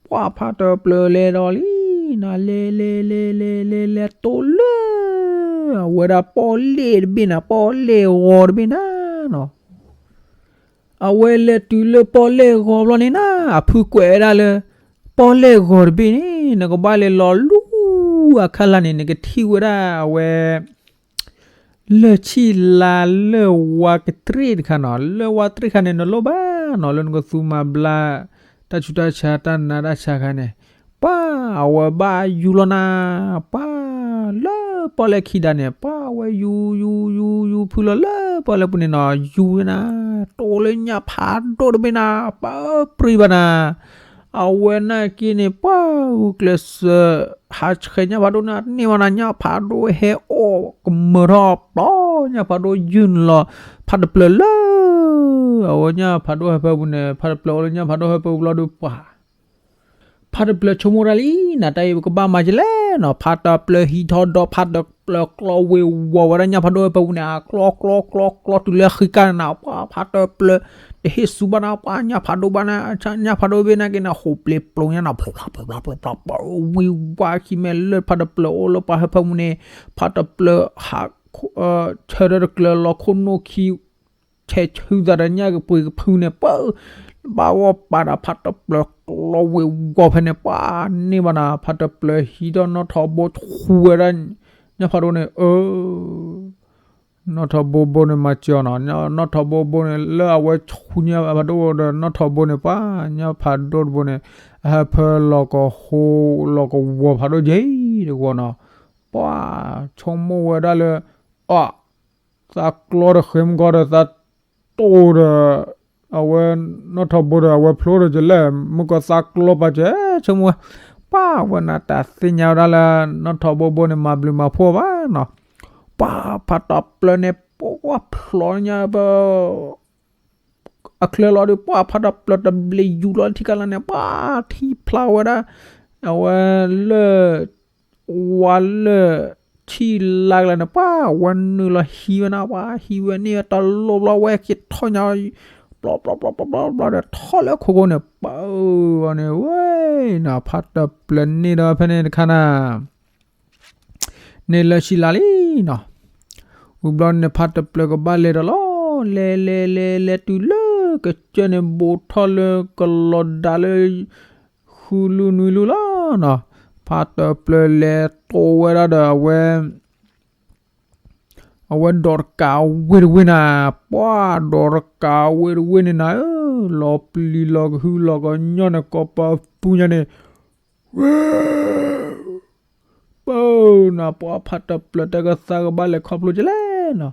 ပှၤဖးတၢ်ပျၢၤလဲၤဒီးလံနီၤ လဲၤလဲၤလဲၤလဲၤလဲၤလဲၤတိၢ်လၢ အဝဲဒၣ်ပီၣ်လဲၣ်တဘ့ၣ်နၤ ပီၣ်လဲၣ်ဂီၤတဘ့ၣ်နၤနီၤ အဝဲလဲၤတုၤလၢပီၣ်လဲၣ်ဂီၤဘျီန့ၣ်နၤ အဖုကွဲးဝဲဒၣ်လၢ ပီၣ်လဲၣ်ဂီၤတဘ့ၣ်န့ၣ် နကဘၣ်လဲၤလီၤလူၤအခါလၢ်န့ၣ် နကထံၣ်ဝဲဒၣ်အဝဲ လၢၢ်ဆံၣ်လါလၢဝါကတြ့ၣ်တခါနီၤ လၢဝါတြ့ၣ်ခါန့ၣ် နလိၣ်ဘၣ်နီၤ လၢနကသူမၤဘျါ တၢ်ဆူးတၢ်ဆါတၢ်နးတၢ်ဆါခါန့ၣ် ပှၤအဝဲဘၣ်ယူၤလီၤနၤ ပှၤလၢပီၣ်လဲၣ်ခံဒါန့ၣ် ပှၤအဝဲယူၤယူၤယူၤယူၤဖုလီၤလၢပီၣ်လဲၣ်ပူၤန့ၣ်နီၤ ယူၤဝဲနၤ တိၢ်လၢညၣ်ဖးဒိၣ်တဘ့ၣ်နၤ ပှၤပြံဘၣ်နၤ အဝဲနာ်က့န့ၣ် ပှၤဂုာ်ကျဲးစၢး ဟးဆှဲးညၣ်ဖးဒိၣ်န့ၣ် န့ၢ်ဝဲနၤ ညၣ်ဖးဒိၣ်ဟဲအီၣ်ကမၢထီၣ်ပျီ ညၣ်ဖးဒိၣ်ယုၢ်နုာ်လီၤ ဖးတပျၢၤလၢ အဝဲညၣ်ဖးဒိၣ်ဟၢဖၢပူၤန့ၣ် ဖးတပျၢၤအိၣ်လၢညၣ်ဖးဒိၣ်ဟၢဖၢပူၤဘျီဒုးပှၤ ဖးတပျၢၤဆိကမိၣ်တၢ်လံ နတၢ်အံၤပကဘၣ်မၤကလဲၣ်နီၤ ဖးတပျၢၤဟံးထီၣ်ဒီး ဖးတပျၢၤကျီဝ့ၤဝီၤဝဲဒၣ်ညၣ်ဖးဒိၣ်ဟၢဖၢပူၤန့ၣ် အကျီကျီကျီကျီတုၤလၢဃံကၢ်န့ၣ်နၤ ပှၤဖးတပျၢၤ တဟ့ၣ်ဆူၣ်ဘၣ်နၤ ပှၤညၣ်ဖးဒိၣ်ဘၣ်နၤ ညၣ်ဖးဒိၣ်ဘ့ၣ်နာ်က့န့ၣ် ဟူးပျ့ၤပျိညါနၤ ဖျီဖျီဖျီဖျီဖျီ ဝံၤဝါခံမဲာ်လၢဖးတပျၢၤအိၣ်လၢပှၤဟၢဖၢပူၤန့ၣ် ဖးတပျၢၤဟး ဆၢထၢၣ်တကျၢၤလီၤခိၣ်နူာ်ခံ ဆဲးဆူသးဒီးညၣ်ကပှ့ၤကဖုန့ၣ် ပှၤ ဘၣ်ဂီၢ်ပာ်ဒီးဖးတပျၢၤကျီဝ့ၤဝီၤဖဲန့ၣ် ပှၤန့ၢ်ဘၣ်နၤ ဖးတပျၢၤဟံးထီၣ်နီၣ်ထိးဘိဆူဝဲဒၣ် ညၣ်ဖးဒိၣ်န့ၣ် အၢ နီၣ်ထိးဘိဘိန့ၣ်မၤစၢၤအီၤနီၤ နီၣ်ထိးဘိဘိန့ၣ် လၢအဝဲဆူညၣ်ဖးဒိၣ်ဒီးနီၣ်ထိးဘိန့ၣ် ပှၤညၣ်ဖးဒိၣ်တဘိန့ၣ် အဟၢဖၢလီၤကဟိ လီၤကဝီၤဖးဒိၣ်ယဲၢ်တကဝီၤနီၤ ပှၤဆိကမိၣ်ဝဲဒၣ်လၢ အ သးကျီဒီးဃ့မုၢ်ကီၢ်ဒီးသးတိၢ်ဒီး အဝဲနီၣ်ထိးဘိဒီးအဝဲဖျိဒီးကလဲၣ် မုၢ်ကီၢ်သးကျီပာ်စဲ ဆိကမိၣ်ဝဲ, ပှၤဝဲန့ၣ်တၢ်သ့ၣ်ညါဝဲဒၣ်လၢ နီၢ်ထီဘိဘိန့ၣ် မၤဘျုးမၤဖှိၣ်ဘၣ်နီၤ, ပှၤဖးတၢ်ပျၢၤန့ၣ် ပှၤဖျိညါပ အချၢလီၤဒီး ပှၤဖးတၢ်ပျၢၤတဘျ့ယူၤလီၤထံကလါန့ၣ် ပှၤထံၣ်ဖျါဝဲဒၣ် အဝဲလၢ ဝါလၢ ထံၣ်လါကလါန့ၣ် ပှၤဝဲနုာ်လီၤဟံးဝဲန့ၣ် ပှၤဟံးဝဲန့ၢ်ဝဲတၢ်လိၣ်ဘျီဝဲက့ၤထီၣ်ညါ ဘျီဘျီဘျီဘျီဘျီဒီး ထီၣ်လၢခိခိန့ၣ် ပၢအီၤန့ၣ် ဝဲနီၤ ဖးတၢ်ပျၢၤန့ၣ်ဒီးဖဲန့ၣ်တခါနၤ န့ၣ်လၢဆံလါလံနီၤ, ဝံၤဘျီန့ၣ် ဖးတၢ်ပျၢၤကဘၣ်လဲၤဒီးလီၤ, လဲၤလဲၤလဲၤလဲၤတုၤလၢကစၢၢ်န့ၣ် ဘူးထီၣ်လၢကလီၤဒၣ်လၢ ဃုလူနွံလူလီၤနီၤ, ဖးတၢ်ပျၢၤလဲၤတိဝဲဒၣ်ဒီးအဝဲ အဝဲဒိးတကးဝ့ၢ်တဝ့ၢ်နၤ, ပှၤဒိးတကးဝ့ၢ်တဝ့ၢ်န့ၣ်နၤဧၢ, လီၤပျံၤလီၤကဟုလီၤကညီၢ်န့ၣ် ကိးပသူညါန့ၣ် ဝဲ ပၢနၤ ပှၤဖးတၢ်ပျၢၤတၢ်ကသါကဘၣ်လဲၤခီဖျိကလဲၣ်နီၤ,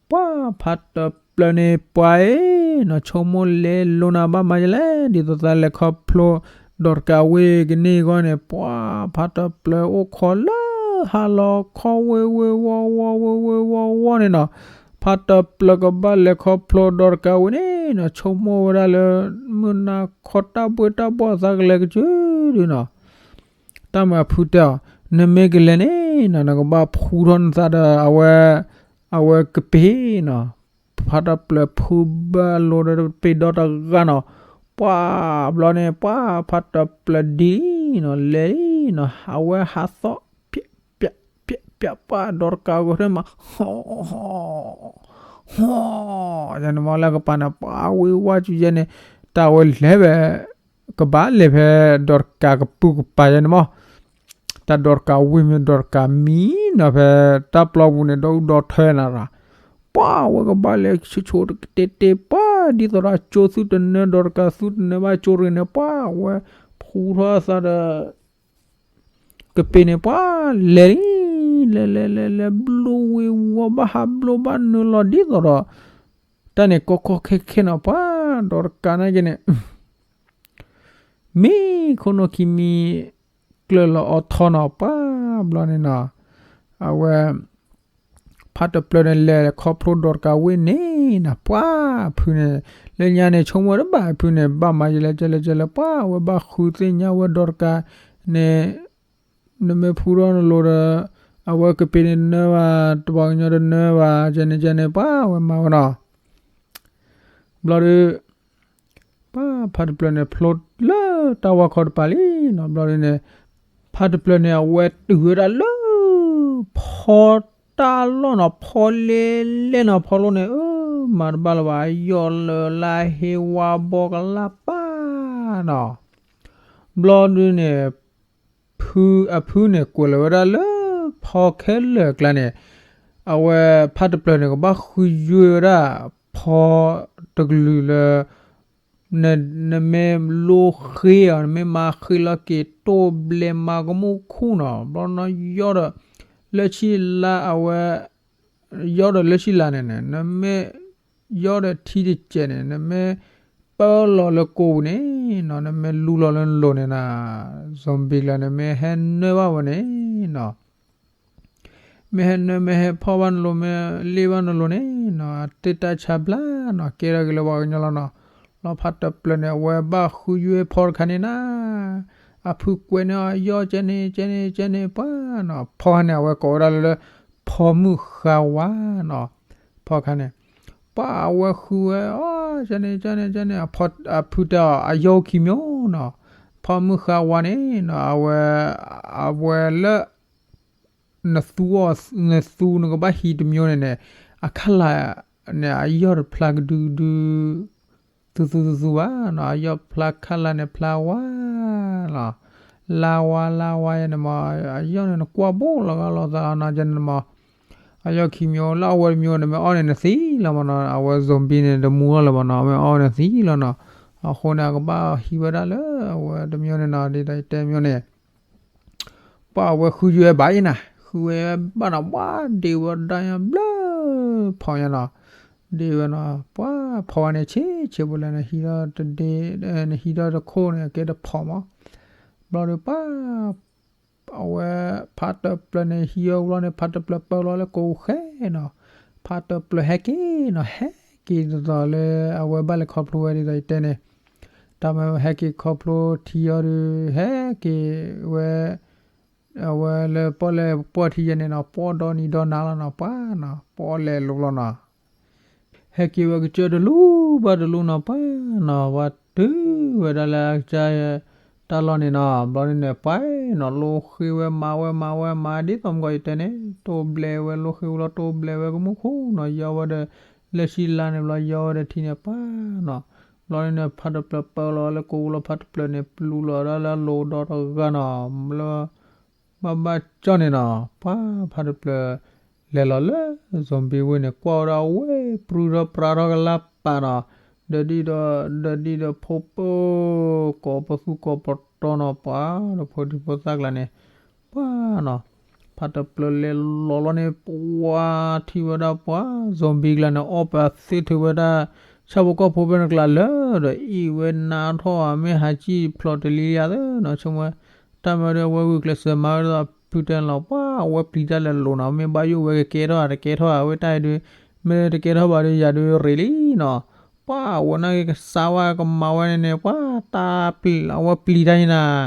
ပှၤဖးတၢ်ပျၢၤန့ၣ် ပှၤအံၤနီၤ ဆိကမိၣ်လဲၤလိၤနၤဘၣ်မၤကလဲၣ်, ဒ်သိးသးလဲၤခီဖျိ ဒိးတကးဝ့ၢ်ကန့ၢ်အဂီၢ်န့ၣ် ပှၤဖးတၢ်ပျၢၤအိၣ်ခိးလၢ ဟါလီၤခီဝ့ၢ်ဝ့ၢ်ဝီဝီဝ့ၢ်ဝ့ၢ်ဝီဝီန့ၣ်နီၤ, ဖးတၢ်ပျၢၤကဘၣ်လဲၤခီဖျိဒိးတကးဝ့ၢ်န့ၣ်နီၤ ဆိကမိၣ်ဝဲဒၣ်လၢ မုၢ်နၤခီတၢ်ဘှ့ၣ်တၢ်ဘှီၣ်အသးကလဲၤကစၢၢ်ဒုနီၤ, တၢ်မၤဖုတဲအီၤ, နမ့ၢ်ကလဲၤန့ၣ်နီၤ နကဘၣ်ဖှူထီၣ်နသးဒီးအဝဲ အဝဲကပ့ၤနီၤ, ဖးတၢ်ပျၢၤဖုဘၣ်လိၤဒီးကပ့ၤဒီတဂၤနီၤ, ပှၤဘျီန့ၣ် ပှၤဖးတၢ်ပျၢၤဒ်နီၤ လဲၤလံနီၤ အဝဲဟးသီၣ် ပျးပျးပျးပျး ပှၤဒိးတကးဂီၤထဲမး ဟီၣ် ဟီၣ် ယဲန့ၣ်မ့ၢ်လၢကပၤန့ၣ် ပှၤဝ့ၢ်ဝါစုယဲန့ၣ် တၢ်ဝဲလဲၤဝဲ ကဘၣ်လဲၤဖဲ ဒိးတကးကပုၢ်ကပၤယဲန့ၣ်မ့ၢ် တၢ်ဒိးတကးဝ့ၢ်မ့ၢ်ဒိးတကးမံနီၤ ဖဲတၢ်ပျီပူၤန့ၣ် ဒီဒူၣ်ဒီထၢနၤရၤ, ပှၤဝဲကဘၣ်လဲၤဆူၣ်ဆိတကတဲတ့ ပှၤဒ်သိးဒီးကၠိသူတနၢ ဒိးတကးသူတနၢဘၣ်ကၠိတဂ့ၤန့ၣ် ပှၤဝဲဖှူထီၣ်အသးဒီး ကပ့ၤန့ၣ် ပှၤလဲၤလံ လဲၤလဲၤလဲၤလဲၤ ဘျိဝ့ၢ်ဝီဘၣ်ဟးဘျိဘၣ်နုာ်လီၤဒ်သိးဒီး တၢ်န့ၣ်ကီကီခဲခဲနီၤ ပှၤဒိးတကးနာ်က့န့ၣ် မ့ၢ်ခိၣ်နူာ်ခံမံၤ ကျၢၤလီၤအီထီနီၤ ပှၤဘျီန့ၣ်နီၤ အဝဲ ဖးတပျၢၤန့ၣ် လဲၤခီဖျိဒိးတကးဝ့ၢ်န့ၣ်နီၤ ပှၤဖုန့ၣ် လၢညါန့ၣ် ဆိကမိၣ်တဘၣ်ဖုန့ၣ် ဘၣ်မၤယလဲၣ်ကဲလဲၣ်ကဲလဲၣ် ပှၤဝဲဘၣ်ဃုသ့ၣ်ညါဝဲဒိးတကးန့ၣ် နမ့ၢ်ဖှူထီၣ်နလိၤဒီး အဝဲကပ့ၤန့ၣ်နၢဘၣ် တပှၤကညီတနၢဘၣ် ကဲန့ၣ်ကဲန့ၣ် ပှၤဝဲမၤဝဲနီၤ ဘျီဒီး ပှၤဖးတပျၢၤန့ၣ် ဖျိလၢတၢ်ဝါခီတပၤလံနီၤ ဘျီဒ်န့ၣ် ဖးတပျၢၤန့ၣ် အဝဲတုၤဝဲဒၣ်လၢ ဖီတၢ်လီၢ်နီၤ ဖီလဲလဲနီၤ ဖီလိၣ်န့ၣ် အၢ မၤတဘၣ်လၢၤဘၣ် အယီၢ်လၢာ်လၢဟ့ဝါဘီကလါပၢ်နီၤ ဘျီဒ်န့ၣ် ဖု အဖုန့ၣ် ကွဲးလီၤဝဲဒၣ်လၢ ဖီခဲလၢာ်အကျါန့ၣ် အဝဲဖးတပျၢၤန့ၣ် ကဘၣ်ဃုယွ့ဝဲဒၣ် ဖီတကလုာ်လၢ နမ့ၢ်လိဃ့အီၤ နမ့ၢ်မၤဃ့လီၤက့ၤတိၢ်ဘျဲမၤကမူၣ်ခူၣ်နီၤ ဘျီနီၢ်ယီၢ်ဒီး လၢဆံလါအဝဲ ယီၢ်ဒီးလၢဆံလါန့ၣ်န့ၣ် နမ့ၢ် ယီၢ်ဒီးထံတစဲးန့ၣ် နမ့ၢ်ပၢလီၤလၢကိးပူၤန့ၣ်နီၤ နမ့ၢ်လူလီၤလၢနလိၤန့ၣ်နီၤ zombie လၢနမ့ၢ်ဟဲနၢဘၣ်ဝဲန့ၣ်နီၤ မ့ၢ်ဟဲနၢ မ့ၢ်ဟဲဖီၣ်ဘၣ်နလိၤ မ့ၢ်လ့ၣ်ဘၣ်နလိၤန့ၣ်နီၤ အတ့ၢ်တၢ်ဆါဘျါနီၤ ကဲထီၣ်က့ၤလၢပှၤကညီလီၤနီၤ လီၤဖးတပျၢၤန့ၣ် အဝဲဘၣ်ဃုယွ့ဖီတခါန့ၣ်နီၤ အဖုကွဲးန့ၢ်အီၤ ယီၢ်ကဲန့ၣ် ကဲန့ၣ် ကဲန့ၣ် ပှၤနီၤ ဖီခါန့ၣ် အဝဲကိးဝဲဒၣ်လၢ ဖီမုၣ်ဃါဝါနီၤ ဖီခါန့ၣ် ပှၤအဝဲဃုဝဲ အီ ကဲန့ၣ် ကဲန့ၣ် ကဲန့ၣ် အဖုတဲအီၤ အယီၢ်ခံမျိုးနီၤ ဖီမုၣ်ဃါဝါန့ၣ်နီၤ အဝဲ အဝဲလၢ နသူအီၤ နသူနကဘၣ်ဟံးတမျိုးန့ၣ်န့ၣ် အခါလာ်န့ၣ် အယီၢ်တဖျါကဒုဒု သူသူသူသူဘၣ်နီၤ အယီၢ်ဖျါခါလာ်န့ၣ် ဖျါဝါလီၤ လါဝါလါဝါယဲန့ၣ်မး အယီၢ်န့ၣ် နကွၢ်ဘိလီၤဂာ်လီၤသးနီၤ ယဲန့ၣ်မး အယီၢ်ခံမျိုး လၢအဝဲတမျိုးန့ၣ် မ့ၢ်အီၣ်န့ၣ် နသံလီၤမးနီၤ အဝဲ zombie န့ၣ် တမူထီၣ်လၢၤဘၣ်နီၤ မ့ၢ်အီၣ်န့ၣ်သံလီၤနီၤ အဃိန့ၣ် အကဘၣ်ဟံးဝဲဒၣ်လၢ အဝဲတမျိုးန့ၣ်နီၤ ဒ်သိးယတဲမျိုးန့ၣ် ပှၤအဝဲဃုယွဲဘၣ်အံၤနၤ ဃုဝဲဘၣ်နီၤ ပှၤဒ့ဝဲဒၣ်ညါဘျၢ ဖီညါနီၤ ဒ့ဝဲနီၤ ပှၤဖီဝဲန့ၣ် ဆ့ဆ့ဖိလဲၣ် နဟံးထီၣ်တဒ့ နဟံးထီၣ်တခိၣ်န့ၣ် အကဲတဖီမး ဘျီဒီးပှၤ အဝဲ ဖးတပျၢၤန့ၣ် ဟံးအီၤဘျီန့ၣ် ဖးတပျၢၤပၢလီၤလၢကိးဃဲနီၤ, ဖးတပျၢၤဟဲက့ၤနီၤ, ဟဲက့ၤဒ်သိးလၢအဝဲဘၣ်လဲၤခီဖျိဝဲဒ်သိးယတဲန့ၣ်, တၢ်မၤဟဲက့ၤခီဖျိထံအီၤဒီး ဟဲက့ၤဝဲ အဝဲလၢပီၣ်လဲၣ်ပီၣ်ထံယဲန့ၣ်နီၤ, ပီၣ်ဒီနံၤဒီနၤလီၤနီၤ, ပှၤနီၤ ပီၣ်လဲၣ်လိၤလီၤနီၤ. ဟဲက့ၤဝဲကစၢၢ်တလူၤဘၣ်တလူၤနီၤ, ပှၤနီၤ ပှၤတုၤဝဲဒၣ်လၢအကစၢ် တၢ်လီၢ်န့ၣ်နီၤ, ဘျီန့ၣ်န့ၣ် ပှၤနီၤ လိဃ့ဝဲမၤဝဲမၤဝဲမၤ ဒ်သိးမုၢ်ကီၢ်ယတဲန့ၣ် တိၢ်ဘျဲးဝဲလိဃ့ဝဲလီၤ တိၢ်ဘျဲးဝဲကမူၣ်ခိၣ်နီၤ, ယီဝဲဒီး လၢၡံလါန့ၣ်ဘျီ ယီဝဲဒီးထံန့ၣ် ပှၤနီၤ, ဘျီန့ၣ်န့ၣ် ဖးတပျၢၤပၢလီၤလၢကိးလီၤ ဖးတပျၢၤန့ၣ် ပျူၤလီၤဒၣ်လၢအလိၤဒီတဂၤနီၤ, လၢ ဘၣ်ဘၣ်ကၠီန့ၣ်နီၤ, ပှၤဖးတပျၢၤ လဲၤလီၤလၢ zombie ဝ့ၢ်န့ၣ် ကွၢ်ဝဲဒၣ်ဝဲ ပြုၢ်ထီၣ်ပြးထီၣ်ကလၢ်ပာ်နီၤ, ဒီးဒံၣ်ဒီး ဒီးဒံၣ်ဒီးဖိပၢၢ် ကိးပသူကိးပတီၢ်နီၤ, ပှၤဒီးဖိဒံဖိသၣ်ကျါန့ၣ် ပှၤနီၤ, ဖးတပျၢၤလဲၤလီၤလီၤန့ၣ် ပှၤထံၣ်ဝဲဒၣ်ပှၤ zombie ကျါန့ၣ် အီၣ်ပာ်သ့ၣ်ထုးဝဲဒၣ် ဆၣ်ဖိကီၢ်ဖိဖဲန့ၣ်ကျါလၢာ်ဒီး အ့ၣ်ဝဲနါထီၣ်ဧါ မ့ၢ်ဟးကံၣ်ဖျိးတလံယၤသ့နီၤ, ဆိကမိၣ် တၢ်မၤဒီးအဝဲဂုာ်ကျဲးစၢးမၤဝဲဒ်သိးဖုတဲန့ၣ်လီၤ, ပှၤအဝဲပျံၤတၢ်လဲၤလိၤနီၤ, မ့ၢ်ဘၣ်ယိၣ်ဝဲကကဲထီၣ်ဧါ တကဲထီၣ်ဧါ ဝဲတၢ်အံၤဒုး မ့ၢ်တကဲထီၣ်ဘၣ်ဒီးယၤဒုးရ့ၣ်လံနီၤ, ပှၤအဝဲနာ်က့ကစးဝဲကမၤဝဲန့ၣ်န့ၣ် ပှၤတၢ်ပျံၤ အဝဲပျံၤတၢ်န့ၣ်နၤ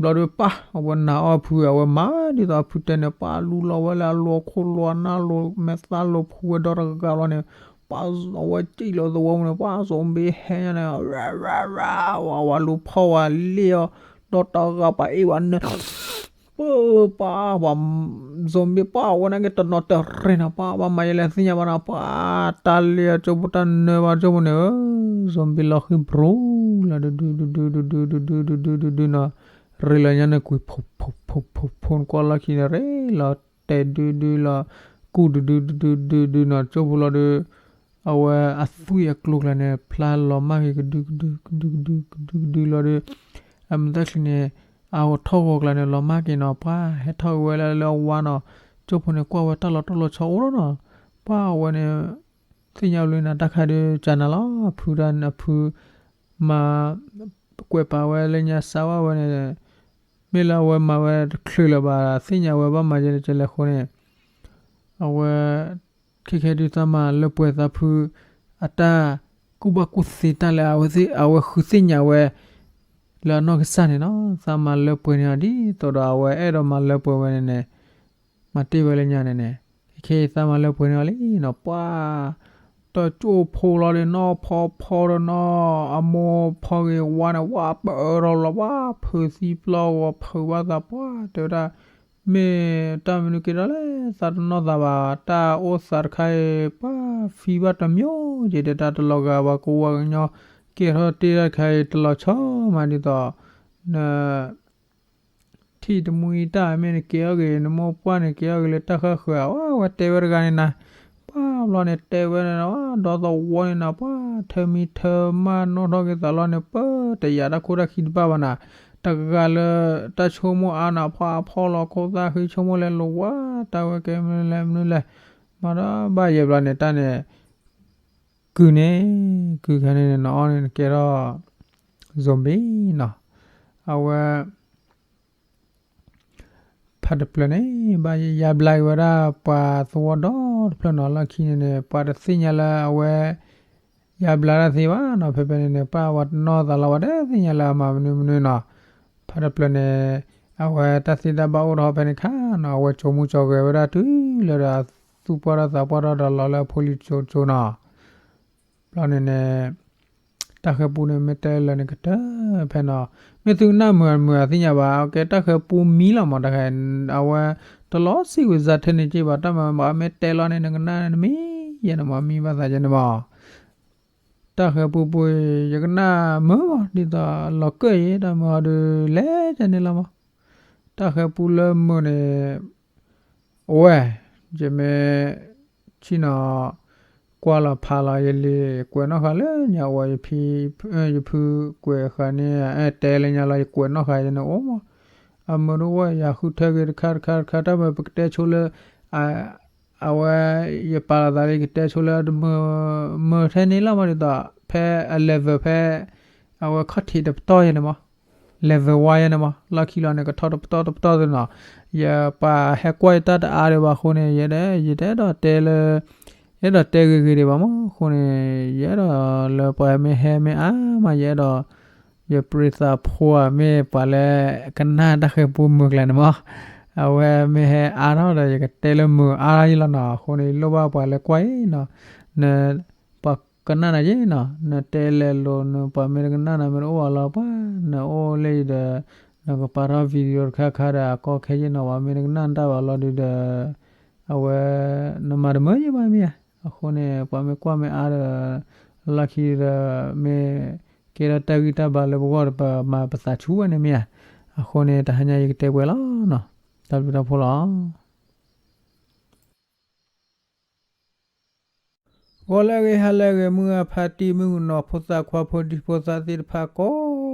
ဘျီဒီးပှၤ အဝဲနာ်အီၣ်ဖု အဝဲမၤဒ်သိးဖုတဲန့ၣ် ပှၤလူလီၤဝဲလၢအလိၤခိၣ်လိၤအနၢ်လိၤ မဲာ်သၣ်လိၤဖှူဝဲဒီတဂၤလီၤန့ၣ်, ပှၤအဝဲစံၣ်လီၤသဝီပူၤန့ၣ် ပှၤ zombie ဟဲညါန့ၣ် ဝဲဝဲဝဲ ဝဲလူၤဖီၣ်ဝဲလ့ၣ်အီၤ ဒီတဂၤပှၤအ့ၣ်ဝဲနၢ ပှၤ ပှၤ zombie ပှၤအဝဲနာ်က့တနီၤတရ့နီၤ ပှၤဘၣ်မၤယဲလဲၣ်သ့ၣ်ညါဘၣ်နီၤ ပှၤတၢ်လ့ၣ်အကၠိဖိတၢ်နၢဘၣ်ကၠိဖိန့ၣ် zombie လီၤဃံၤ ဘြူၤ လီၤဒုဒုဒုဒုဒုဒုဒုဒုဒုနီၤ ရ့လီၤညါန့ၣ်ကွံာ် ဖိဖိဖိဖိဖိ နကွၢ်လီၢ်ခံန့ၣ် ရ့လီၤတဲာ်ဒုဒုလီၤ ကူၣ်ဒုဒုဒုဒုဒုဒုနီၤ ကၠိဖိလီၤဒီး အဝဲအသွံၣ်အကျိၤကျါန့ၣ် ဖျါလီၤမၢ်က့ၤ ကဒုကဒု ကဒုကဒု ကဒုကဒုလီၤဒီး အမုၢ်တၢ်ချံန့ၣ် အထီၣ်ဂီၤကျါန့ၣ် လီၤမၢ်က့ၤနီၤ ပှၤဟဲထီၣ်က့ၤဝဲလၢလၢအဝါနီၤ ကၠိဖိန့ၣ် ကွၢ်ဝဲတၢ်လီၤတိၢ်လီၤဆီအိၣ်လီၤနီၤ ပှၤအဝဲန့ၣ် သ့ၣ်ညါဘျီန့ၣ် တၢ်ခါဒုးကနၤလီၤ ဖုတၢ်ဖု မၤ ကွဲးပာ်ဝဲလၢညါစါဝဲဝဲန့ၣ် မ့ၢ်လၢအဝဲမၤဝဲတချုးလၢၤဘၣ် သ့ၣ်ညါဝဲဘၣ်မၤယဲလဲၣ်ကလဲၣ်အဃိန့ၣ် အဝဲ ခဲခဲဒုးသးမၤလၢပှဲၤသးဖု အတၢ်ကူၣ်ဘၣ်ကူၣ်သ့တၢ်လၢအဝဲသ့ၣ် အဝဲဃုသ့ၣ်ညါဝဲ လၢအနီၢ်ကစၢ်န့ၣ်နီၤ သးမၤလၢပှဲၤန့ၢ်အီၤဒ်သိးဒီးအဝဲအဲၣ်ဒိးမၤလၢပှဲၤဝဲန့ၣ်န့ၣ် မၤတ့ၢ်ဝဲလၢညါန့ၣ်န့ၣ် ခဲခဲအံၤသးမၤလၢပှဲၤန့ၢ်အီၤလံနီၤ ပှၤ တကၠိၢ်ဖိလီၤဒီးနီၢ်ဖီဖီဒီးနီၢ်အမိၢ်ဖီဂ့ၤဝါန့ၣ် ဝါပၢၢ်ထီၣ်လီၤ ဝါဖုးသံပျီဂီၤဖုးဘၣ်သး ပှၤတဲဝဲဒၣ် မ့ၢ်တၢ်မနုၤက့ၤဒီးလဲၣ် သးတနီၣ်သးဘၣ် တၢ်အိၣ်သးတခါအံၤ ပှၤဖံးဘၣ်တမျိုးက့ၤဒီး တၢ်တလီၤဂာ်ဘၣ် ကဝါကညီ ကဲထီၣ်တ့ၢ်တၢ်တခါအံၤ တလီၤဆီမးဒ်သိး န ထံၣ်တမှံတၢ်မ့ၢ်နကဲထီၣ်က့ၤ နမိၢ်ပှၢ်န့ၣ် ကဲထီၣ်က့ၤလၢတၢ်ဃၣ်ဃၢၤ အဝဲတဲဝဲတဂၤန့ၣ်နၤ ပှၤဘျီန့ၣ်တဲဝဲန့ၣ် ဒီသဝီန့ၣ်နၤ ပှၤထၢမံထၢမၢ်နီၣ်ထီၣ်က့ၤသးလီၤန့ၣ် ပၢတယာ်တၢ်ခိၣ်တၢ်ခံတဘၣ်ဘၣ်နၤ တဂၤလၢ တၢ်ဆိကမိၣ်အါနၤ ပှၤဖီလီၤခိၣ်သၣ်ဃံဆိကမိၣ်လဲၤလိၤဝါ တၢ်ဝဲကဲမနုၤလဲၣ်မနုၤလဲၣ် မၤဒီးဘၣ်ယဲၢ်ဘျီန့ၣ် တၢ်န့ၣ် ကုၢ်န့ၣ် ကုၢ်ခါန့ၣ် နအီၣ်န့ၣ် နကဲထီၣ် zombie နီၤ အဝဲ ဖးတပျၢၤန့ၣ် ဘၣ်ယါဘျါက့ၤဝဲဒၣ် ပှၤသဝီဒီတဖျၢၣ်နီၤ လီၢ်ခံန့ၣ်န့ၣ် ပှၤတသ့ၣ်ညါလၢအဝဲ ယါဘျါတၢ်သ့ဘၣ်နီၤ ဖဲဖဲန့ၣ်န့ၣ် ပှၤဝဲတနီၣ်သးလီၤ ပှၤတသ့ၣ်ညါလၢအမၤမနုၤမနုၤနီၤ ဖးတပျၢၤန့ၣ် အဝဲတၢ်သ့တၢ်ဘၣ်အိၣ်ထီၣ်ဖဲန့ၣ်ခါနီၤ အဝဲကၠိမူကၠိဂဲၤဝဲဒၣ်တုၤလၢဒီး သူၣ်ပှၢ်ထီၣ်သးပှၢ်ထီၣ်ဒီးလီၤလၢအဖိလံၤကၠိကၠိနီၤ ဘျီန့ၣ်န့ၣ် တၢ်ဃဲၤပူန့ၣ် မ့ၢ်တဲလၢာ်န့ၣ်ကတၢၢ်ဖဲနီၤ မ့ၢ်သုကနၣ်မုာ်မုာ်အသ့ၣ်ညါဘၣ် ကဲတၢ်ဃဲၤပူမံလီၤမး တၢ်ဃဲၤ အဝဲ တလီၤစံၣ်ဝံၤစါထဲန့ၣ်က့ဘၣ် တၢ်မၤဘၣ်မ့ၢ်တဲလီၤန့ၣ် နကနၣ်နမံယဲၢ်န့ၣ်မး မံဘၣ်သးယဲၢ်န့ၣ်မး တၢ်ဃဲၤပူပူၤ ယကနၣ်မုာ်မး ဒ်သိးလီၤကၢၢ်အံၤ တၢ်မုာ်အီၤဒုးလဲၤကန့ၣ်လီၤမး တၢ်ဃဲၤပူလၢမုာ်န့ၣ် အိၣ်ဝဲ ယမ့ၢ် ဆ့ၣ်နီၤ ကွၢ်လီၤဖးလီၤ ယလံၤကွဲးနီၣ်ဃာ်လၢညါအိၣ် ယဖုကွဲးဃာ်န့ၣ် အဲၣ်တဲလၢညါလီၤ ယကွဲးနီၣ်ဃာ်ယဲၢ်န့ၣ်အိၣ်မး အမုာ်တအိၣ် ယဃုထၢက့ၤတခါတခါတခါ တၢ်မုာ်ပကတဲဆိလၢ အဝဲ ယပာ်လီၤသးလၢယကတဲဆိလၢ မုာ်ထဲန့ၣ်လီၤမး ဒ်သိး ဖဲအ level ဖဲ အဝဲခီၣ်ထံးတပတီၢ်ယဲၢ်န့ၣ်မး level one ယဲန့ၣ်မး လီၢ်ခံလီၤန့ၣ် ကထီၣ်တပတီၢ်တပတီၢ်သ့ၣ်နီၤ, ယပှၤဟဲကွၢ်ယတၢ်တအါဒံးဘၣ်အဃိန့ၣ် ယဲဒၣ် ယတအဲၣ်ဒိးတဲလၢ ယအဲၣ်ဒိးတဲဂ့ၤဂ့ၤဒံးဘၣ်မး အဃိန့ၣ် ယအဲၣ်ဒိးလၢပှၤမ့ၢ်ဟဲမ့ၢ်အါမး ယအဲၣ်ဒိး ယပြံသးဖိဧါ မ့ၢ်ပှၤလၢကနၣ်တၢ်ဃဲၤပူမုာ်ကျါန့ၣ်မး, အဝဲမ့ၢ်ဟဲအါထီၣ်ဒီး ယကတဲလၢမုာ်အါထီၣ်ယဲလီၤနီၤ, အဃိန့ၣ် ယလိၣ်ဘၣ်ပှၤလၢကွၢ်အံၤနီၤ, န ပှၤကနၣ်နၤယဲနီၤ, နတဲလဲၤလိၤ နပှၤမ့ၢ်တကနၣ်နၤမ့ၢ်တအိၣ်ဘၣ်လီၤ ပှၤ နအိၣ်လၢအံၤဒီး နကပာ်ထီၣ် video တခါခါဒီး အကီခဲယဲနီၤ, ပှၤမ့ၢ်တကနၣ်နတၢ်ဘၣ်လီၤဒုးဒီး အဝဲ နမၤတမၢယဲဘၣ်မ့ၢ်ဧါ, အဃိန့ၣ် ပှၤမ့ၢ်ကွၢ်မ့ၢ်အါဒီး လီၢ်ခံဒီး မ့ၢ်ကဲထီၣ်တၢ်ဂံၢ်တၢ်ဘါလၢပဂီၢ်ဒီး ပမၤပသးဆူၣ်ဝဲန့ၣ်မ့ၢ်ဧါ, အဃိန့ၣ် တဟါညါယကတဲပှဲၤလီၤနီၤ, တၢ်ဘျုးတၢ်ဖှိၣ်လီၤ. ဂီၤလၢအဂ့ၤ ဟါလၢအဂ့ၤ မုၢ်ဂၢ်ဖါတံၢ် မုၣ်ကနီၤ ဖိသၣ်ခွါ ဖိဒံဖိသၣ်သ့ၣ်တဖၣ် ကိး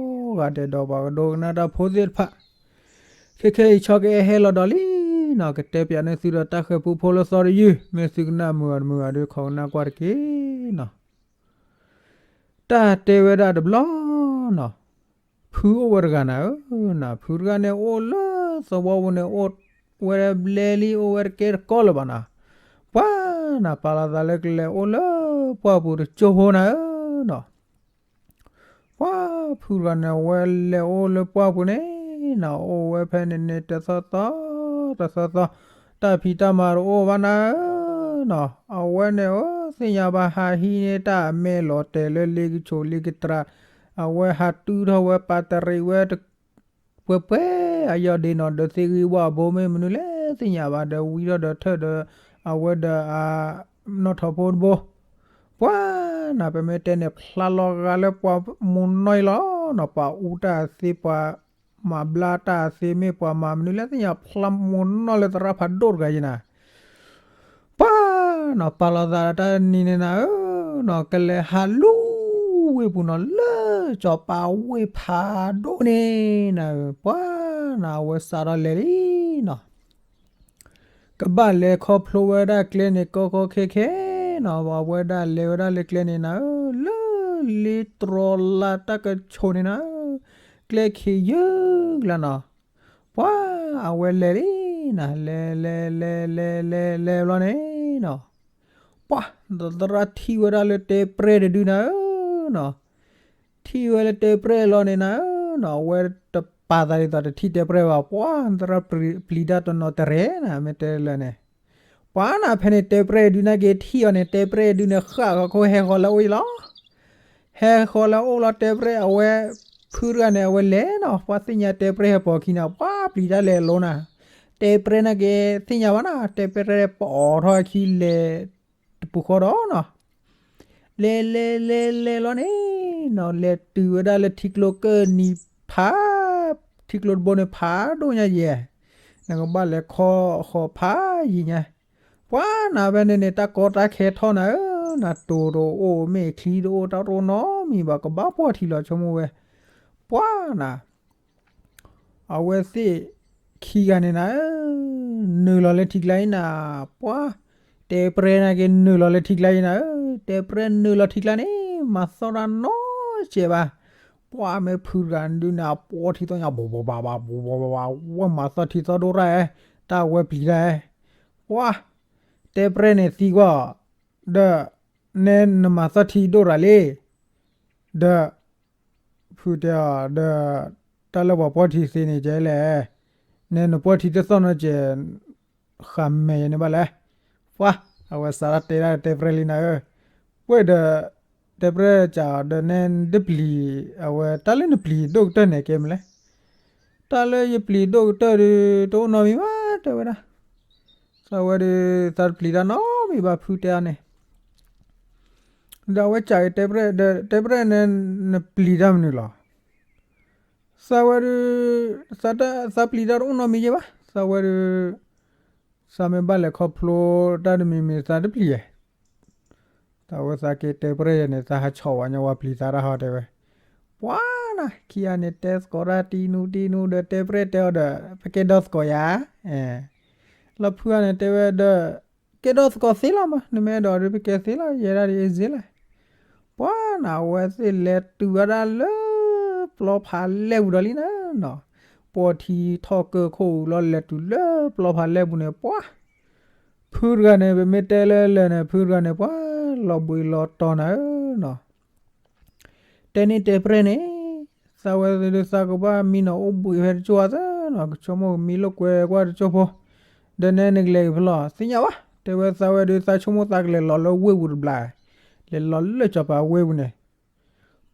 ဂၤဒဲးဒီး ပှၤကဒိကနၣ်တၢ်ဖိသ့ၣ်တဖၣ်, ခဲခဲအံၤ ဆီကအဲၣ်ဟဲလီၤဒီးလံနီၤ, ကတဲပၠးန့ၢ်သုဒီးတၢ်ဃဲၤပူဖိလၢသီတယုၢ်, မ့ၢ်သုကနၣ်မုာ်အီၤတမုာ်အီၤဒီး ခိးကနၣ်ကွၢ်တက့ၢ်နီၤ. တၢ်တဲဝဲဒၣ်တဘျီနီၤ, ဖုအိၣ်ဝဲတဂၤနၤဧၢ, နၤ ဖုတဂၤန့ၣ် အိၣ်လၢသဝီပူၤန့ၣ် အိၣ်ဝဲဘျဲလံ အိၣ်ဝဲတကဲတကီလၢၤဘၣ်နၤ, ပှၤနၤ ပာ်လီၤသးလၢကလဲၤအိၣ်လၢပှၢ်ပူၤတကၠိဖိနၤဧၢနီၤ. ပှၤဖုတဂၤန့ၣ် အဝဲလဲၤအိၣ်လၢပှၢ်ပူၤန့ၣ်နၤ, အိၣ်ဝဲဖဲန့ၣ်န့ၣ် တသီသီ တသီသီ, တၢ်ဖံးတၢ်မၤတအိၣ်ဘၣ်နၤဧၢနီၤ, အဝဲန့ၣ်ဧၢ သ့ၣ်ညါဘၣ် ဟးဟံးန့ၢ်တၢ်အမဲာ်လီၤတဲာ်လၢလ့ကဆိးလ့ကတြး, အဝဲဟးတုၤထီၣ်ဝဲ ပာ်တရံးဝဲ ပှဲၤပှဲၤ အယီၢ်ဒ့နီၤ, ဒီးသ့ၣ်ဂံၢ်ဝၣ်ဘိမ့ၢ်မနုၤလဲၣ် သ့ၣ်ညါဘၣ်ဒီး ဝံထီၣ်ဒီးထၢၣ်ဒီး အဝဲဒီးအနီၣ်ထိးဖိတဘိ, ပှၤနၤ ပမ့ၢ်တဲန့ၣ် ဖျါလီၤဂာ်လၢပှၤမိၢ်နီၢ်အံၤလီၤနီၤ, ပှၤအူတၢ်သ့ ပှၤမၤဘျါတၢ်သ့ မ့ၢ်ပှၤမၤမနုၤလဲၣ် သ့ၣ်ညါ ဖျါမိၢ်နီၢ်လၢသရၣ်ဖးဒိၣ်တဂၤယဲနၤ ပှၤနီၤ ပာ်လီၤသးတၢ်နံၤန့ၣ်နၤဧၢ, နီၤ ကလဲၤဟးလူၤဝ့ၢ်ပူၤနီၤ, လၢကၠီၤပၤဝ့ၢ်ဖးဒိၣ်န့ၣ်နၤဧၢ, ပှၤနၤ အဝဲစးထီၣ်လဲၤလံနီၤ, ကဘၣ်လဲၤခီဖျိဝဲဒၣ်ကျဲန့ၣ် ကီကီခဲခဲနီၤ, အဝဲဒၣ်လဲၤဝဲဒၣ်လၢကျဲန့ၣ်နၤဧၢ, လၢလ့တြီလါတၢ်ကဆိးန့ၣ်နၤဧၢ, ကျဲခံးယုၢ်လၢနီၤ ပှၤအဝဲလဲၤလံနၤ, လဲၤလဲၤလဲၤလဲၤလဲၤလဲၤဘျီန့ၣ်နီၤ, ပှၤ သရၣ်ထံၣ်ဝဲဒၣ်လၢတဲပြဲၢ်တဒုနၤဧၢနီၤ, ထံၣ်ဝဲလၢတဲပြဲၢ်လီၤန့ၣ်နၤဧၢနီၤ, အဝဲတပာ်သးဒ်သိးတထံၣ်တဲပြဲၢ်ဘၣ်, ပှၤ သရၣ်ပျံၤတၢ်တနီၤတရဲၣ်နၤ, မ့ၢ်တဲလၢန့ၣ် ပှၤနၤ ဖဲန့ၣ်တဲပြဲၢ်ဒုနာ်က့ၤထံၣ်အီၤန့ၣ်, တဲပြဲၢ်ဒုန့ၣ် ဃၣ်ဃီခိၣ်ဟဲဃီၤလၢအအိၣ်အံၤလီၤ. ဟဲဃီၤလၢအအိၣ်လီၤ တဲပြဲၢ်အဝဲ, ဖုတဂၤန့ၣ် အဝဲလဲၤနီၤ, ပှၤသ့ၣ်ညါတဲပြဲၢ်ဟဲပိာ်အခံနၤ, ပှၤပျံၤတၢ်လဲၤအလိၤနၤ, တဲပြဲၢ်နာ်က့ၤသ့ၣ်ညါဘၣ်နၤ, တဲပြဲၢ်ပိာ်ထီၣ်အခံလဲၤတပူၤဃီဒီးနီၤ လဲၤလဲၤလဲၤလဲၤလီၤန့ၣ်နီၤ, လဲၤတုၤဝဲဒၣ်လၢထံကျိကၢၢ်နံၤဖး, ထံကျိတဘိန့ၣ်ဖးဒိၣ်ညါယဲၢ်, နကဘၣ်လဲၤခီဃီၤဖးယံၤညါ, ပှၤနၤဖဲန့ၣ်န့ၣ် တၢ်ကီတၢ်ခဲထီၣ်နၤဧၢ, နတိၤတအိၣ် မ့ၢ်ချံတအိၣ် တၢ်တအိၣ်နီတမံၤဘၣ်, ကဘၣ်ပှီၢ်ထံလီၤဆိကမိၣ်ဝဲ, ပှၤနၤ အဝဲသ့ၣ်ခံဂၤန့ၣ်နၤဧၢ, နုာ်လီၤလၢထံကျါအံၤနၤ, ပှၤ တဲပြဲၢ်နာ်က့ၤနုာ်လီၤလၢထံကျါအံၤနၤဧၢ, တဲပြဲၢ်နုာ်လီၤထံကျါန့ၣ် မၤသီၣ်တၢ်နီတစဲးဘၣ်, ပှၤမ့ၢ်ဖုတဂၤဒုန့ၣ် အပှီၢ်ထံသီၣ်ညါ ဘိးဘိးဘၣ်ဘၣ် ဘိးဘိးဘၣ်ဘၣ်, ဝဲမၤသီၣ်ထံသီၣ်ဒိၣ်တၢ်ဧဲ, တၢ်ဝဲပျံၤတၢ်ဧဲ, ပှၤ တဲပြဲၢ်န့ၣ်သံကွၢ်အီၤ, ဒီး နဲနမၤသီၣ်ထံဒိၣ်ရၤလံ, ဒီး ဖုတဲအီၤ ဒီး တၢ်လၢပှၤပှီၢ်ထံသ့န့ၣ်ကဲလဲၣ်, နဲနပှီၢ်ထံတသီၣ်နီတစဲး ဃးမဲာ်ယၤန့ၣ်ဘၣ်လဲၣ်, ပှၤ အဝဲစးထီၣ်တဲဒၣ်တဲပြဲၢ်လံနၤဧၢ, ပှဲၤဒီး တဲပြဲၢ်စံးအီၤ ဒီးနဲနတပျံၤ အဝဲတၢ်လၢနပျံၤဒိၣ်ကတၢၢ်န့ၣ်ကဲမနုၤလဲၣ်, တၢ်လၢယပျံၤဒိၣ်ကတၢၢ်ဒီး တအိၣ်နီတမံၤဘၣ် တဲဝဲဒၣ်, သးဝဲဒီး သးတပျံၤတၢ်နီတမံၤဘၣ် ဖုတဲအီၤန့ၣ် ဒီးအဝဲစံးက့ၤတဲပြဲၢ် ဒီးတဲပြဲၢ်န့ၣ် နပျံၤတၢ်မနုၤလီၤ, သးဝဲဒီး သးပျံၤတၢ်တအိၣ်နီတမံၤယဲၢ်ဘၣ်, သးဝဲဒီး သးမ့ၢ်ဘၣ်လဲၤခီဖျိတၢ်တမံၤမံၤ သးတပျံၤဧါ, သးဝဲသးက့ၤတဲပြဲၢ်ယဲန့ၣ် သးဟးဆီၣ်ဝဲညါဝဲပျံၤသးတၢ်ဟီတဲဝဲ, ပှၤနၤ ခံဂၤန့ၣ် တဲသကိးတၢ်တံနူတံနူဒီးတဲပြဲၢ်တဲအီၤဒီး ပကဲဒီသကိးယၤ, လီၤဖုဂၤန့ၣ်တဲဝဲဒီး ကဲဒီသကိးသ့လီၤမး နမ့ၢ်အဲၣ်ဒိးဒီးပကဲသ့လီၤ ယဲဒၣ်ဒ်အံၤစ့လီၤ, ပှၤနၤ အဝဲသ့ၣ်လဲၤတုၤဝဲဒၣ်လၢ ပျီဖးလဲၢ်ပူၤဒီးလံနၤ နီၤ, ပိာ်ထံထီၣ်ကၢၢ်ခိၣ်အူလီၤ လဲၤတုၤလၢပျီဖးလဲၢ်ပူၤန့ၣ် ပှၤ ဖုတဂၤန့ၣ် ပမ့ၢ်တဲလၢလၢာ်န့ၣ် ဖုတဂၤန့ၣ် ပှၤလီၤဘှံးလီၤတီၤနၤဧၢနီၤ. တဲန့ၢ်တဲပြဲၢ်န့ၣ်, သးဝဲဒုးသးကဘၣ်မံနီၤ အိၣ်ဘှံးဖဲတကၠိၢ်အသးနီၤ, ကဆိကမိၣ်ကမံလိာ်ကွဲကွၢ်တကၠိၢ်ဖိ, ဒီးနဲနကလဲၤက့ၤဖဲလဲၣ် သ့ၣ်ညါဘၣ်, တဲဝဲသးဝဲဒုးသးဆိကမိၣ်သးကလဲၤလီၤလၢဝ့ၢ်ပူၤတဘျီ, လဲၤလီၤလၢစီၤပၤဝ့ၢ်ပူၤန့ၣ်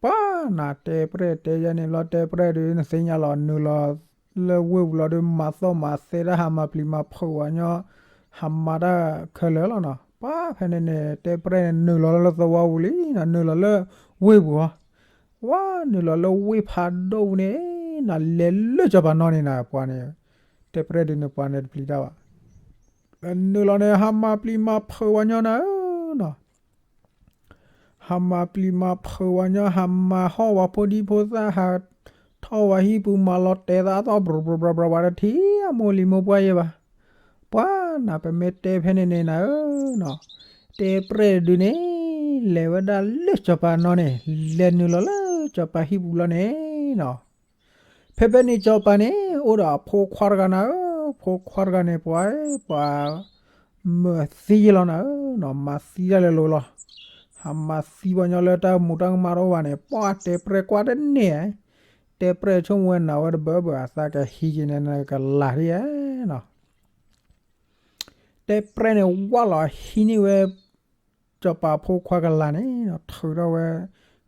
ပှၤနၤတဲပြဲၢ်တဲယဲန့ၣ်လီၤ, တဲပြဲၢ်ဒုး နသ့ၣ်ညါလီၤ နုာ်လီၤလၢဝ့ၢ်ပူၤလီၤဒီး မၤသီၣ်မၤသဲတၢ် ဟးမၤပျံၤမၤဖုးဝဲညီ, ဟးမၤတၢ်ခဲလၢာ်လီၤနီၤ. ပှၤဖဲန့ၣ်န့ၣ် တဲပြဲၢ်န့ၣ် နုာ်လီၤလၢသဝီပူၤလံနီၤ, နုာ်လီၤလၢဝ့ၢ်ပူၤဧါ, ဝဲနုာ်လီၤလၢဝ့ၢ်ဖးဒိၣ်ပူၤန့ၣ်နီၤ, လဲၤလၢစီၤပၤနီၤန့ၣ်နၤ ပှၤန့ၣ်, တဲပြဲၢ်ဒုးန့ၣ် ပှၤန့ၣ်တပျံၤတၢ်ဘၣ် နုာ်လီၤန့ၣ် ဟးမၤပျံၤမၤဖုးဝဲညီနၤဧၢနီၤ. ဟးမၤပျံၤမၤဖုးဝဲညီ, ဟးမၤဟီၣ်ဝဲဖိဒံဖိသၣ်, ဟးထီၣ်ဝဲဟံၣ်ပူၤ မၤလီၤတဲာ်သးအသီၣ် ဘြီဘြီဘြီဘြီ ဝဲတထံၣ်အမိၢ်လံၤမိၢ်ပှၢ်ယဲဘၣ်. ပှၤနၤ ပမ့ၢ်တဲဖဲန့ၣ်န့ၣ်နၤဧၢနီၤ, တဲပြဲၢ်ဒုးန့ၣ် လဲၤဝဲဒၣ်လၢစီၤပၤနီၤန့ၣ်, လဲၤနုာ်လီၤလၢစီၤပၤဟံၣ်ပူၤလီၤန့ၣ်နီၤ. ဖဲဖဲန့ၣ်စီၤပၤန့ၣ် အိၣ်ဒီးအဖိခွါတဂၤနၤဧၢ, ဖိခွါတဂၤန့ၣ် ပှၤ, ပှၤ မၤသံလီၤနၤဧၢနီၤ, မၤသံတၢ်လဲၤလိၤလီၤ. ဟးမၤသံပှၤညီလၢတၢ်မူးတၢ်ကမၣ်တအိၣ်ဘၣ်န့ၣ် ပှၤတဲပြဲၢ်ကွၢ်တန့ၢ်, တဲပြဲၢ်ဆိကမိၣ်ဝဲနၤဝဲတဘၢဘၢ အသးကဟံးက့ၤန့ၣ် နကလၤဒ်ဧါနီၤ. တဲပြဲၢ်န့ၣ် ဝၢ်လီၤဟံးန့ၢ်ဝဲ စီၤပၤဖိခွါကလၤန့ၣ်, ထုးထီၣ်ဝဲ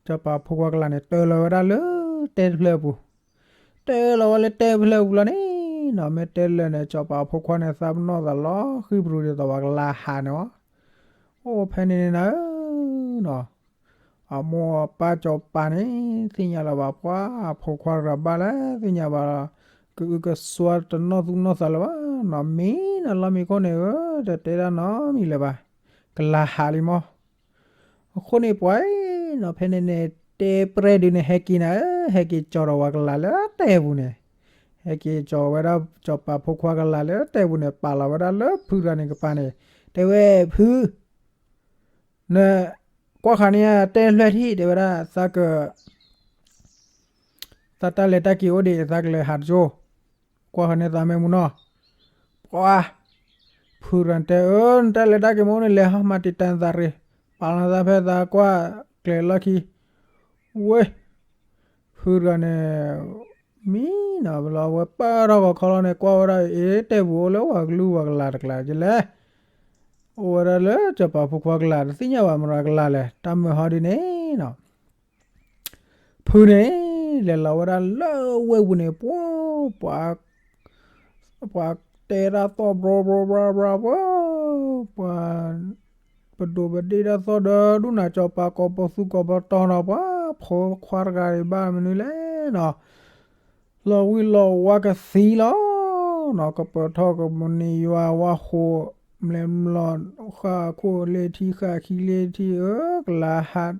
စီၤပၤဖိခွါကလၤန့ၣ် တၢလီၤဝဲဒၣ်လၢတဲတဖျၢၣ်အပူၤ, တၢလီၤဝဲလၢတဲတဖျၢၣ်အပူၤလီၤန့ၣ်နီၤ, မ့ၢ်တဲလၢာ်န့ၣ် စီၤပၤဖိခွါန့ၣ် သးပနီၣ်သးလီၤဃံပြူၤဒ်သိးပှၤကလၤဟးန့ၣ်အီၤ, အိၣ်ဖဲန့ၣ်န့ၣ်နၤဧၢနီၤ. အမိၢ်အပၢ်စီၤပၤန့ၣ် သ့ၣ်ညါလၢၤဘၣ် ပှၤအဖိခွါတဂၤဘၣ်လဲၣ် သ့ၣ်ညါဘၣ်လီၤ, ကအုကစွါတနီၣ်သူၣ်နီၣ်သးလၢၤဘၣ်နီၤ, မံနီၤလီၤမံၤခိၣ်န့ၣ်ဧၢ, တတဲတၢ်နီတမံၤလၢၤဘၣ်, ကလၤဟးလံမီၢ်. အဃိန့ၣ်ပှၤအံၤနီၤ ဖဲန့ၣ်န့ၣ် တဲပြဲၢ်ဒုးန့ၣ် ဟဲက့ၤနၤဧၢ, ဟဲက့ၤကၠီၤဒီးဝဲကလၤလၢတဲပူၤန့ၣ်, ဟဲက့ၤကၠီၤဝဲဒၣ်စီၤပၤဖိခွါကလၤလၢတဲပူၤန့ၣ် ပာ်လီၤဝဲဒၣ်လၢဖုတဂၤန့ၣ်ကပၤန့ၣ်, တဲဝဲဖု နကွၢ်ဃာ်န့ၢ်တဲလွဲၢ်ထံၣ် တဲဝဲဒၣ် သးက သးတၢ်လဲၤတၢ်က့ၤအိၣ်ဒံး သးကလဲၤဟးတကၠိ, ကွၢ်ဃာ်န့ၢ်သးမ့ၢ်မူနီၤ. ပှၤ ဖုတဂၤတဲ အၢ နတၢ်လဲၤတၢ်က့ၤမ့ၢ်အိၣ်န့ၣ် လဲၤဟီမၤတံာ်တာ်နသးရ့ၣ်, ပာ်လီၤသးဖဲသးကွၢ်ကျဲၤလီၢ်ခံ ဝဲ ဖုတဂၤန့ၣ် မံနီၤ ဘျီဝဲပၢၢ်ထီၣ်ဂီၤခီလီၤန့ၣ် ကွၢ်ဝဲဒၣ် အ့ တဲပူၤအိၣ်လၢပှၤကလုာ်ပှၤကလၤတကျါကလဲၣ်, အိၣ်ဝဲဒၣ်လၢစီၤပၤဖိခွါကလၤ တသ့ၣ်ညါဘၣ်မတၤကလၤလဲၣ် တၢ်မုာ်ဟီဒ်န့ၣ်နီၤ. ဖုန့ၣ် လဲၤလီၤဝဲဒၣ်လၢဝ့ၢ်ပူၤန့ၣ် ပှၤ ပှၤတဲတၢ်သီၣ် ဘြီဘြီဘြီဘြီ ပှၤ ပှၤ ပဒိးပဒ့ၣ်တၢ်သီၣ်ဒီး ဒူၣ်နၤစီၤပၤကိးပသူကိးပတီၤနီၤ ပှၤဖိခွါတဂၤအံၤဘၣ်မနုၤလဲၣ်နီၤ, လီၤဝံၤလီၤဝါကသံလီၤနီၤ, ကပၢၤထီၣ်ကမနံၤယွၤဝါဃိး မျဲမျီ ဃၣ်ခိၣ်လ့ထံ ဃၣ်ခံလ့ထံ အၢ ကလၤဟး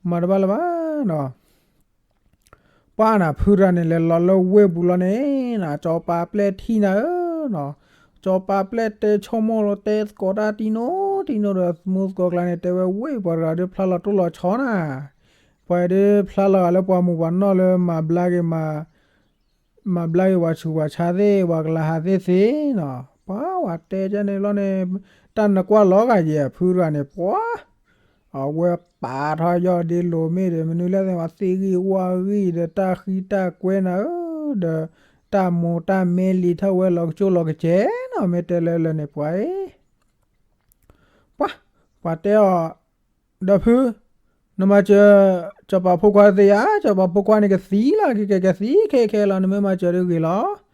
မၤတဘၣ်လၢၤဘၣ်နီၤ. ပှၤနၤ ဖုတဂၤန့ၣ် လဲၤလီၤလၢဝ့ၢ်ပူၤလီၤန့ၣ်နီၤ စီၤပၤပျဲၢ်ထံၣ်နၤဧၢနီၤ, စီၤပၤပျဲၢ်တဲဆိကမိၣ်လီၤ တဲသကိးတၢ်တံၢ်နိတံၢ်နိဒီး သမူသကိးကျါန့ၣ် တဲဝဲဝ့ၢ်ပှၤတဂၤဒီး ဖျါလီၤတိၢ်လီၤဆီနၤ, ပှၤအံၤဒီးဖျါလီၤဂာ်လၢပှၤမူးပှၤနီၢ်လၢမၤဘျါက့ၤ မၤဘျါက့ၤပှၤဆူးပှၤဆါသ့ၣ် ပှၤကလၤဟးသ့ၣ်သ့ၣ်နီၤ, ပှၤဝဲတဲကန့ၣ်လီၤန့ၣ်, တၢ်နကွၢ်လီၤဂာ်ယဲၢ် ဖုတဂၤန့ၣ် ပှၤ အဝဲပာ်ထီၣ်ယီၢ်ဒ့လိၤမ့ၢ်ဒီး မနုၤလဲၣ်သ့ၣ် ပှၤသ့ၣ်ဂံၢ်ဝၣ်ဂံၢ်ဒီးတၢ်ဃံတၢ်ကွဲနၤဧၢ, ဒီးတၢ်မိၢ်တၢ်မဲလံၤထီၣ်ဝဲလီၤကစိၢ်လီၤကစဲးနီၤ, မ့ၢ်တဲလၢလၢာ်န့ၣ် ပှၤအံၤ ပှၤ ပှၤတဲအီၤ, ဒီးဖု, နမၤစၢၤ စီၤပၤဖိခွါသ့ဧါ, စီၤပၤဖိခွါန့ၣ်ကသံလီၤ ကကဲကသံခဲခဲလီၤ, နမ့ၢ်မၤစၢၤဒီးဂ့ၤလီၤ.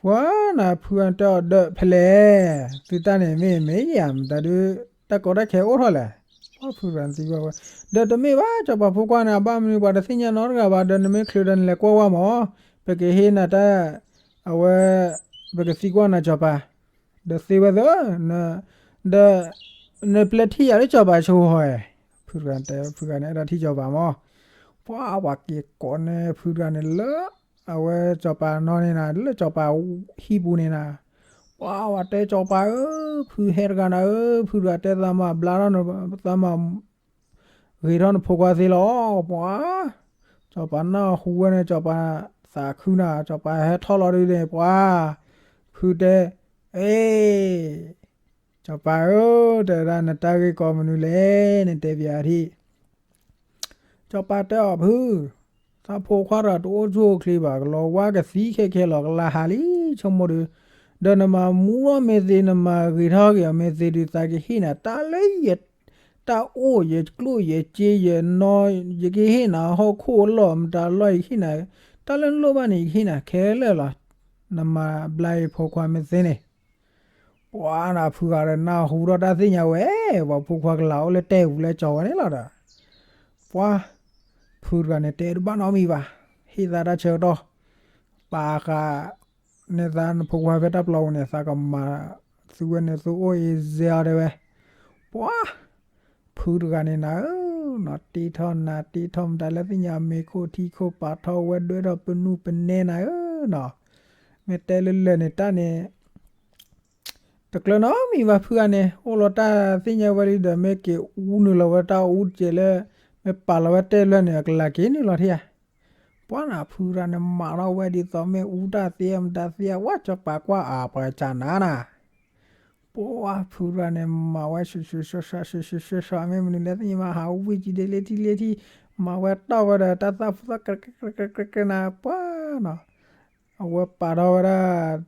ပှၤနၤ ဖုတဂၤန့ၣ်တဲအီၤ ဒီးဖဲလဲၣ်, သုတၢ်န့ၣ်မ့ၢ်မ့ၢ်ယၤ မတၤဒုး တၢ်ကီတၢ်ခဲအိၣ်ထီၣ်လဲၣ်. ပှၤဖုတဂၤန့ၣ်သံကွၢ်ဝဲ, ဒီးတမ့ၢ်ဘၣ် စီၤပၤဖိခွါန့ၣ် အဘၣ်မနုၤပှၤတသ့ၣ်ညါနီတဂၤဘၣ်, ဒီးနမ့ၢ်ချုးဒီးနလဲၤကွၢ်ဝဲမး, ပကဟ့ၣ်နၤတၢ် အဝဲ ပကသံကွၢ်နၤစီၤပၤ, ဒီးသ့ဝဲသၢ, ဒီး နပျဲၢ်ထံၣ်ယၤလၢစီၤပၤဆိဟီဧါ, ဖုတဂၤန့ၣ်တဲ ဖုတဂၤန့ၣ် အဲၣ်ဒိးထံၣ်စီၤပၤမး, ပှၤ ပှၤက့ၤကိးန့ၢ်ဖုတဂၤန့ၣ်လၢ အဝဲစီၤပၤနီၢ်န့ၣ်နၤ လၢစီၤပၤဟံၣ်ပူၤန့ၣ်နၤ, ပှၤ ပှၤတဲစီၤပၤဧၢ, ဖုဟဲတဂၤနၤဧၢ, ဖုတဂၤတဲသးမၤဘျါထီၣ် သးမၤ ဂ့ၤထီၣ်နဖိခွါသ့လီၤ, ပှၤ စီၤပၤနၢ်ဟူဝဲန့ၣ် စီၤပၤ သးခုနၤ စီၤပၤဟဲထီၣ်လီၤဒုန့ၣ် ပှၤ ဖုတဲ အ့ စီၤပၤဧၢ, တဲဝဲဒၣ် နတၢ်ဂ့ၢ်ကီမနုၤလဲၣ် နတဲပၠးထံၣ် စီၤပၤတဲအီၤ ဖု, သးဖိခွါတဂၤတအိၣ်ဆူၣ်အိၣ်ချ့ဘၣ်, ကလီၤဝါကသံခဲခဲလီၤ, ကလၤဟးလံ ဆိကမိၣ်ဒီး, ဒီးနမၤမူထီၣ်မ့ၢ်သ့, နမၤဂ့ၤထီၣ်ဂ့ၤအီၤမ့ၢ်သ့ဒီး သးကဟ့ၣ်နၤ တၢ်လၢယ တၢ်အိၣ် ယကျိၣ်ယစ့ယနီၢ်, ယကဟ့ၣ်နၤဟီၣ်ခိၣ်အလီၢ်မတၤလီၢ် ယကဟ့ၣ်နၤ, တၢ်လၢနလိၣ်ဘၣ်န့ၣ် ယကဟ့ၣ်နၤခဲလၢာ်လီၤ. နမၤဘျါယဖိခွါမ့ၢ်သ့န့ၣ် ပှၤနဖုဂၤဒီးနၢ်ဟူထီၣ်တၢ်သ့ၣ်ညါဝဲ, ပှၤဖိခွါကလၤအိၣ်လၢတဲပူၤလၢကၠီၤဝဲန့ၣ်လီၤဒီး, ပှၤ ဖုတဂၤန့ၣ် တဲတဘၣ်နီတမံၤဘၣ်, ဟ့ၣ်သးတၢ်ဆၢကတီၢ်, ပာ်ဃာ်န့ၢ်သးနဖိခွါဖဲတၢ်ပျီပူၤန့ၣ် သးကမၤသုဝဲန့ၣ်သုအိၣ်အံၤစဲအီၤတဲဝဲ, ပှၤ ဖုတဂၤန့ၣ်နၤဧၢ, နီၢ်တ့ထီၣ်နၤတ့ထီၣ်မတၤလၢသ့ၣ်ညါ မ့ၤခိၣ်ထံခိၣ်ပာ်ထီၣ်ဝဲဒွဲၣ်ထီၣ်ပနူၢ်ပနဲနၤဧၢနီၤ, မ့ၢ်တဲလၢလၢာ်န့ၣ်တၢ်န့ၣ် တကျၢၤနီတမံၤဘၣ် ဖုဂၤန့ၣ် အိၣ်လီၤတၢ်သ့ၣ်ညါဝဲလံဒီး မ့ၢ်က့ၤအူနုာ်လီၤဝဲတၢ်အူတစဲးလၢ မ့ၢ်ပာ်လီၤဝဲတဲလွဲၢ်န့ၣ် အကလၤက့ၤနုာ်လီၤထံဧါ, ပှၤနဖုဂၤန့ၣ် မၤထီၣ်ဝဲဒ်သိးမ့ၢ်အူတၢ်သ့မတၤသ့ဧါ ဝဲစီၤပၤကွၢ်အါပှၤကနၤနၤ ပှၤဖုတဂၤန့ၣ် မၤဝဲဆှဲဆှဲဆှဲဆှဲဆှဲဆှဲဆှဲ မ့ၢ်မနုၤလဲၣ်သ့ၣ်ညါဘၣ် ဟးဝံၣ်ကံဒဲးလၢထံလၢထံ, မၤဝဲတီၢ်ဝဲဒီးတၢ်သၣ်ဖူသၣ် ကြဲးကြဲးကြဲးကြဲးနၤ ပှၤနီၤ, အဝဲပာ်ထီၣ်ဝဲဒၣ်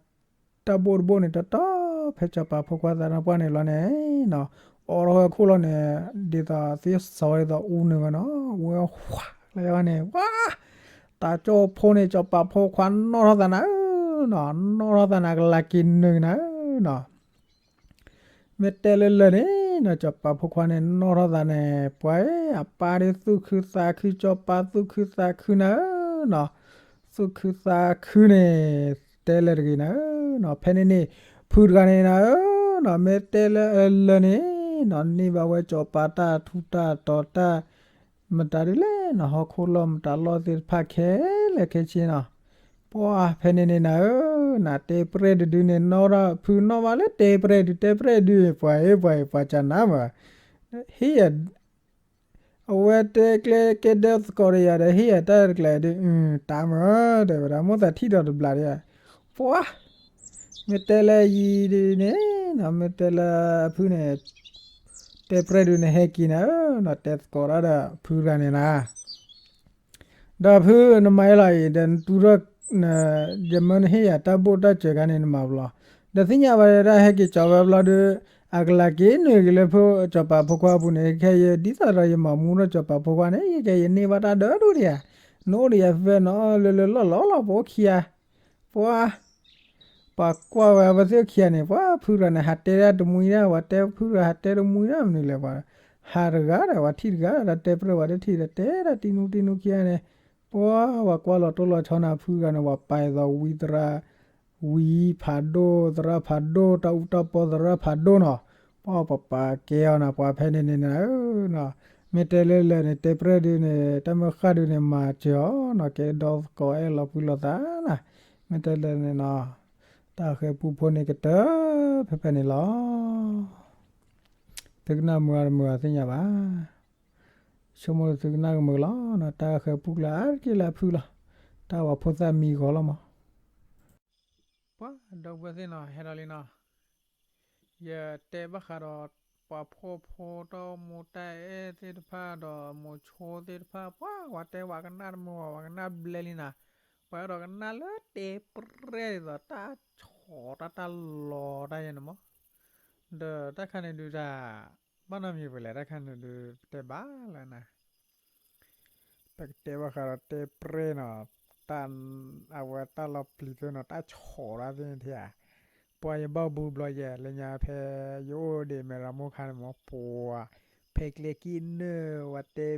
တၢ်ဘိၣ်တဘိၣ်န့ၣ် တီတီဖဲစီၤပၤဖိခွါသးနါပှၢ်န့ၣ်လီၤန့ၣ်နီၤ, အိးထီၣ်ဝဲခိၣ်လီၤန့ၣ် ဒ်သိးသ့စီၤဝဲဒ်သိးအူနုာ်ဝဲနီၤ, ဝဲဝဲလၢန့ၣ် ပှၤ တၢ်ကၠိဖိန့ၣ် စီၤပၤဖိခွါနီၣ်ထီၣ်သးနၤဧၢနီၤ, နီၣ်ထီၣ်သးနၤ ကလၤက့ၤနုာ်နၤဧၢနီၤ, မ့ၢ်တဲလၢလၢာ်န့ၣ်နီၤ စီၤပၤဖိခွါန့ၣ် နီၣ်ထီၣ်သးန့ၣ် ပှၤအပၢ်ဒီးသူၣ်ခုသးခု စီၤပၤသူၣ်ခုသးခုနၤဧၢနီၤ, သူၣ်ခုသးခုန့ၣ် တဲလၢာ်တဂ့ၤနၤဧၢနီၤ, ဖဲန့ၣ်န့ၣ် ဖုတဂၤန့ၣ်နၤဧၢနီၤ မ့ၢ်တဲလၢအလၢာ်န့ၣ်နီၤ န့ၢ်ဘၣ်ဝဲစီၤပၤတၢ်ထူးတၢ်တီၤတၢ် မတၤဒ်လဲၣ်နီၤ ဟီၣ်ခိၣ်လီၢ်မတၤလီၢ်သ့ၣ်တဖၣ်ခဲလၢာ်ခဲဆ့နီၤ, ပှၤဖဲန့ၣ်န့ၣ်နၤဧၢ, နတဲပြဲၢ်တဒုန့ၣ် နီၣ်ထီၣ် ဖုနီၣ်ဘၣ်လၢတဲပြဲၢ်ဒု တဲပြဲၢ်ဒု ပှၤအ့ၣ်ပှၤအ့ၣ် ပှၤကနၣ်မး, ဟ့ၣ်ယၤ အဝဲတဲကျဲကဲဒဲသကိးဒီးယၤဒီး ဟ့ၣ်ယၤတၢ်တကျဲးဒု တၢ်မၢ တဲဝဲဒၣ် မိၣ်သးထံၣ်ဒီးတဘျးဒီးယၤ, ပှၤ မ့ၢ်တဲလၢယံၤဒုန့ၣ်နီၤ မ့ၢ်တဲလၢအဖုန့ၣ် တဲပြဲၢ်ဒုန့ၣ် ဟဲက့ၤနၤဧၢ, နီၤတဲသကိးတၢ်ဒီးဖုတဂၤန့ၣ်နၤ, ဒီးဖုနမၤအ့ၣ်လီၤအံၤ ဒီးနတူၢ်ထီၣ် ယမၢနဟ့ၣ်ယၤတၢ်ဘိၣ်တၢ်စၢၤခါန့ၣ် နမၤဘျီ, ဒီးသ့ၣ်ညါဘၣ်ဒၣ်ဟဲက့ၤကၠီၤဝဲဘျီဒီး အကလၤက့ၤနုာ်က့ၤလၢဖိစီၤပၤဖိခွါအပူၤန့ၣ် ခဲအံၤဒ်သိးဒီးယမၤမူထီၣ်စီၤပၤဖိခွါန့ၣ် ယကဲယန့ၢ်ဘၣ်တၢ်ဒၢဒိၣ်ဒံးဧါ, နအိၣ်ဒီးယၤဖဲဖဲနီၤလၢလၢလီၢ်လီၢ်လီၢ် ပအိၣ်ခံဂၤ, ပှၤ ပှၤကွၢ်ဝဲအဝဲသ့ၣ်အိၣ်ခံဂၤန့ၣ် ပှၤဖုတဂၤန့ၣ် ဟးတဲဒၣ်တမှံဒၣ် ပှၤတဲဖုတဂၤဟးတဲတမှံဒၣ်မနုၤလဲၣ် ပှၤ ဟးတဂၤဒီး ပှၤထံၣ်တဂၤဒီး တဲပြဲၢ်ပှၤတထံၣ်ဒီး တဲဒၣ်တံနူတံနူခံဂၤန့ၣ်, ပှၤ ပှၤကွၢ်လီၤတိၢ်လီၤဆီနၤဖုတဂၤန့ၣ် ပှၤပာ်အသးဝံသရၣ် ဝံဖးဒိၣ် သရၣ်ဖးဒိၣ် တၢ်အူတၢ်ပီသရၣ်ဖးဒိၣ်နီၤ, ပှၤပပာ်ကဲအီၤနၤ ပှၤဖဲန့ၣ်န့ၣ်နၤဧၢနီၤ, မ့ၢ်တဲလၢလၢာ်န့ၣ် တဲပြဲၢ်ဒုန့ၣ် တၢ်မၢဃၢ်ဒုန့ၣ် မၤစၢၤအီၤနီၤ ကဲဒီသကိးအဲၣ်လီၤကွံလိာ်သးနၤ, မ့ၢ်တဲလၢာ်န့ၣ်နီၤ, တၢ်ဃဲၤပူဖိန့ၣ်ကတၢၢ်ဖဲဖဲန့ၣ်လီၤ. သုကနၣ်မုာ်အါတမုာ်အါသ့ၣ်ညါဘၣ်. ဆိကမိၣ်သုကနၣ်ကမုာ်လီၤ. တၢ်ဃဲၤပူကျါအါတက့ၢ်လၢအဖုလီၤ. တၢ်ဝၤဖိသၣ်မံဂီၤလီၤမး. ပှၤဒီပုၢ်ဝဲၢ်သ့ၣ်နီၤ ဟဲဒီးလံနီၤ. ယတဲဘၣ်ဃးဒီး ပှၤဖှီၣ်ဖိတၢ်အိၣ်မူတၢ်အဲၣ်သ့ၣ်တဖၣ်ဒီး မိၤဆိသ့ၣ်တဖၣ် ပှၤဝဲတဲဝဲကနၣ်တမုာ်ဝဲ ဝဲကနၣ်ဘျဲလံနီၤ. ပှၤအဲၣ်ဒိးကနၣ်လၢတဲပြဲၢ်ဒ်သိး တၢ်ဆီၣ်တၢ်တၢ်လီၤတၢ်ယဲန့ၣ်မး. ဒီးတၢ်ခါန့ၣ်ဒုးတၢ် ဘၣ်နီတမံၤပလဲၣ် တၢ်ခါန့ၣ်ဒုး ပတဲဘၣ်လၢနၤ ပကတဲဘၣ်ဃးဒီးတဲပြဲၢ်နီၤ, တၢ် အဝဲတၢ်လီၤပျံၤသ့နီၤ တၢ်ဆီၣ်တၢ်သ့န့ၣ်ဧါ. ပှၤယဘၣ်ဘူးဘျီယဲ လၢညါဖဲ ယအိၣ်ဒံးမဲာ်ရမိၢ်ခါန့ၣ်မး ပှၤ ဖဲကျဲကံၣ်နၢ် ဝဲတဲ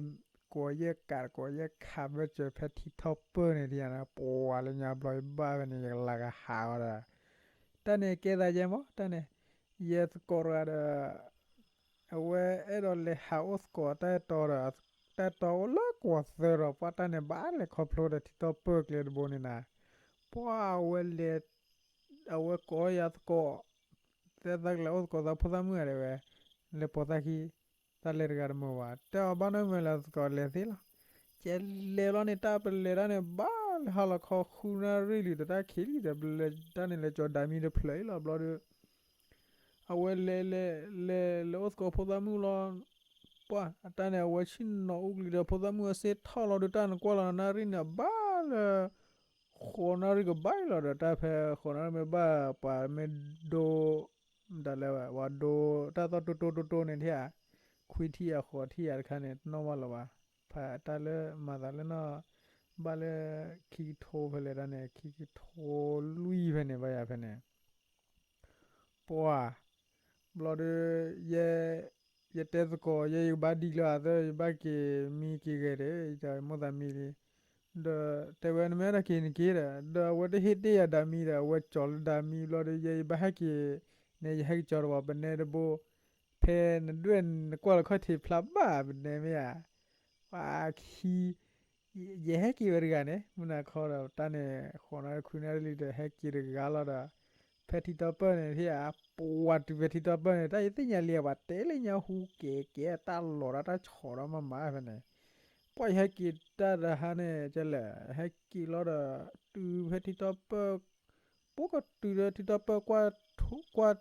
ကိးယဲၢ်ကး ကိးယဲၢ်ခးဘၢၣ်စၢၤဖဲထံထီၣ်ပၢၢ်န့ၣ်ဧါ, ပှၤလၢညါဘျီယဘၣ်ဖဲန့ၣ် ယကလၤကဟးအီၤဒီး တၢ်န့ၣ်ကဲသးယဲမး တၢ်န့ၣ် ယဲသကိးတဂၤဒီး အဝဲအဲၣ်ဒိးလဲၤဟးအိၣ်သကိးတၢ်အဲၣ်တီဒီး တၢ်အဲၣ်တီအိၣ်လၢကီၢ်သၢဒီး ပှၤတၢ်န့ၣ်ဘၣ်လဲၤခီဖျိဒီးထံထီၣ်ပၢၢ်ကျဲတဘိန့ၣ်နၤ, ပှၤအဝဲလဲၤ အဝဲကိးယၤသကိး သဲသးကလဲၤအိၣ်သကိးသးဖိသၣ်မုၣ်ဧါတဲဝဲ, လဲၤပိာ်သးခံ တၢ်လဲၤတဂၤတမုာ်ဘၣ် တဲအီၤဘၣ်နီတမံၤလၢသကိးလဲၤသ့လီၤ. ကလဲၤလီၤန့ၣ် တၢ်ပလဲၤတၢ်န့ၣ်ဘၣ် လၢဟါလီၤခီဃုနၣ်ရံၣ်လံဒီး တၢ်ခံးလံဒီး တၢ်န့ၣ်လဲၤကၠီၤဒၤမံတဖျၢၣ်အံၤလီၤ. ဘျီဒီး အဝဲလဲၤလဲၤလဲၤလဲၤအိၣ်သကိးဖိသၣ်မုၣ်လီၤ. ပှၢ်အတၢ်န့ၣ် အဝဲဆ့ၣ်နီၤအူကလံၤဒီး ဖိသၣ်မုၣ်အစ့ၢ်ထီၣ်လီၤဒီး တၢ်နကွၢ်လီၤနၣ်ရံၣ်န့ၣ် အဘၣ်လၢ ဃိးနၣ်ရံၣ်ကဘၣ်အံၤလီၤဒီး တၢ်ဖဲဃိးနၣ်ရံၣ်မ့ၢ်ဘၣ် ပှၤမ့ၢ်ဒိ ဒ်လဲၣ် ပှၤဒိ တၢ်သီၣ်တိတိတိတိန့ၣ်ထံၣ်ဧါ, ခွံထံၣ်ဧါ ဃိးထံၣ်ဧါတခါန့ၣ် တနီၣ်ဘၣ်လၢၤဘၣ်. ဖဲတၢ်လၢမၤသးလၢနီၢ် ဘၣ်လၢ ခံကထိဖဲလဲၣ်တၢ်န့ၣ် ခံကထိလွံၢ်ဖဲန့ၣ် ဘၣ်ယၤဖဲန့ၣ် ပှၢ် ဘျီဒီး ယဲ ယတဲသကိး ယဲယကဘၣ်ဒံလၢအသၢ ယဘၣ်က့ၤမံက့ၤဂဲၤဒီး ယမိၣ်သးမံလံ. ဒီးတဲဝဲ နမ့ၢ်အဲၣ်ဒိးက့ၤနက့ၤဒီး ဒီးအဝဲတဟ့ၣ်တ့ၢ်ယၤဒၤမံဒီး အဝဲကၠီၤလၢဒၤမံဘျီဒီး ယဲယဘၣ်ဟဲက့ၤန့ၣ် ယဟဲက့ၤကၠီၤတဘၣ် ပနဲတဘိ ဖဲနဒွဲၣ်နကွၢ်လၢခီၣ်ထံးဖျါဘၣ် ပနဲမ့ၢ်ဧါ. ပှၤခံ ယဟဲက့ၤဝဲတဂၤန့ၣ် မုၢ်နၤခီဒီး တၢ်န့ၣ် ဃိးနၣ်ရံၣ်ခွံနၣ်ရံၣ်လံဒီး ဟဲက့ၤတဂၤလီၤဒီး ဖဲထံတီပၢၢ်န့ၣ် ထံၣ်ဧါ ပှၤတုၤဖဲထံတီပၢၢ်န့ၣ် တၢ်ယသ့ၣ်ညါလံ ပှၤတဲလၢညါဟူကဲကဲ တၢ်လီၤဒီးတၢ်ဆီၣ်ဒီးမၤမၤဖဲန့ၣ် ပှၢ်ယဟဲက့ၤတၢ်တဟါန့ၣ် ကလဲၣ် ဟဲက့ၤလီၤဒီး တုၤဖဲထံတီပၢၢ် ပှၤကတုၤဒီးထံတီပၢၢ်ကွၢ်ထူကွၢ်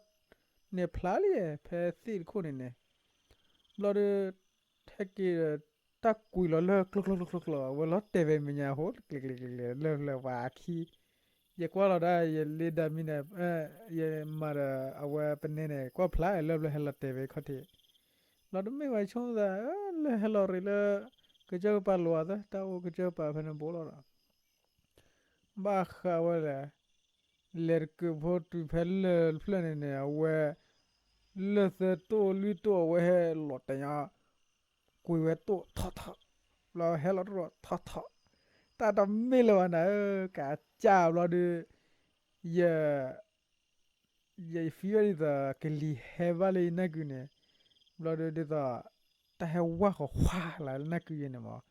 န့ၣ်ဖျါလံ ဖဲသ့ၣ်တခိၣ်န့ၣ်န့ၣ် ဘျီဒီး ဟဲက့ၤဒီး တၢ်ကွံာ်လီၤလၢကျိကျိကျိကျိကျိ အဝဲလီၤတဲာ်ဝဲမဲာ်ညါ ဟိကျဲၤကျဲၤကျဲၤကျဲၤ လၢလၢပှၤအခံ ယကွၢ်လီၤဒၣ် ယလ့ဒၤမံန့ၣ် ယမၤဒီးအဝဲပနဲန့ၣ် ကွၢ်ဖျါလၢဘျီဟဲလီၤတဲာ်ဝဲခီၣ်ထံး ဘျီတမ့ၢ်ဝဲဆိကမိၣ်သး လၢဟဲလီၤရ့လၢ ကစၢၢ်ကပၤလိၤအသး တၢ်အိၣ်ကစၢၢ်ကပၤဖဲန့ၣ်ဘိလီၤဒီး ဘၣ်ဃးဝဲလဲၣ် လဲၤတကုးဖိတုၤဖဲလၢၢ်တဖျၢၣ်န့ၣ်န့ၣ် အဝဲ လၢၢ်သၢတိၢ်လွံၢ်တိၢ် အဝဲဟဲလီၤတဲာ်ညီ ကွံာ်ဝဲတိၢ်ထီၣ်ထီၣ် ဘျီဟဲလီၤတရီၣ်ထီၣ်ထီၣ် တၢ်တမ့ၢ်လၢၤဘၣ်နၤဧၢ ကးစၢ်ဘျီဒီး ယ ယ ယ feel ဝဲဒ်သိး ကလံၤဟဲဘၣ်လၢယနၢ်ကုန့ၣ် ဘျီဒီးဒ်သိး တၢ်ဟဲဝါဃီၤဃါလၢနၢ်ကုယဲန့ၣ်မး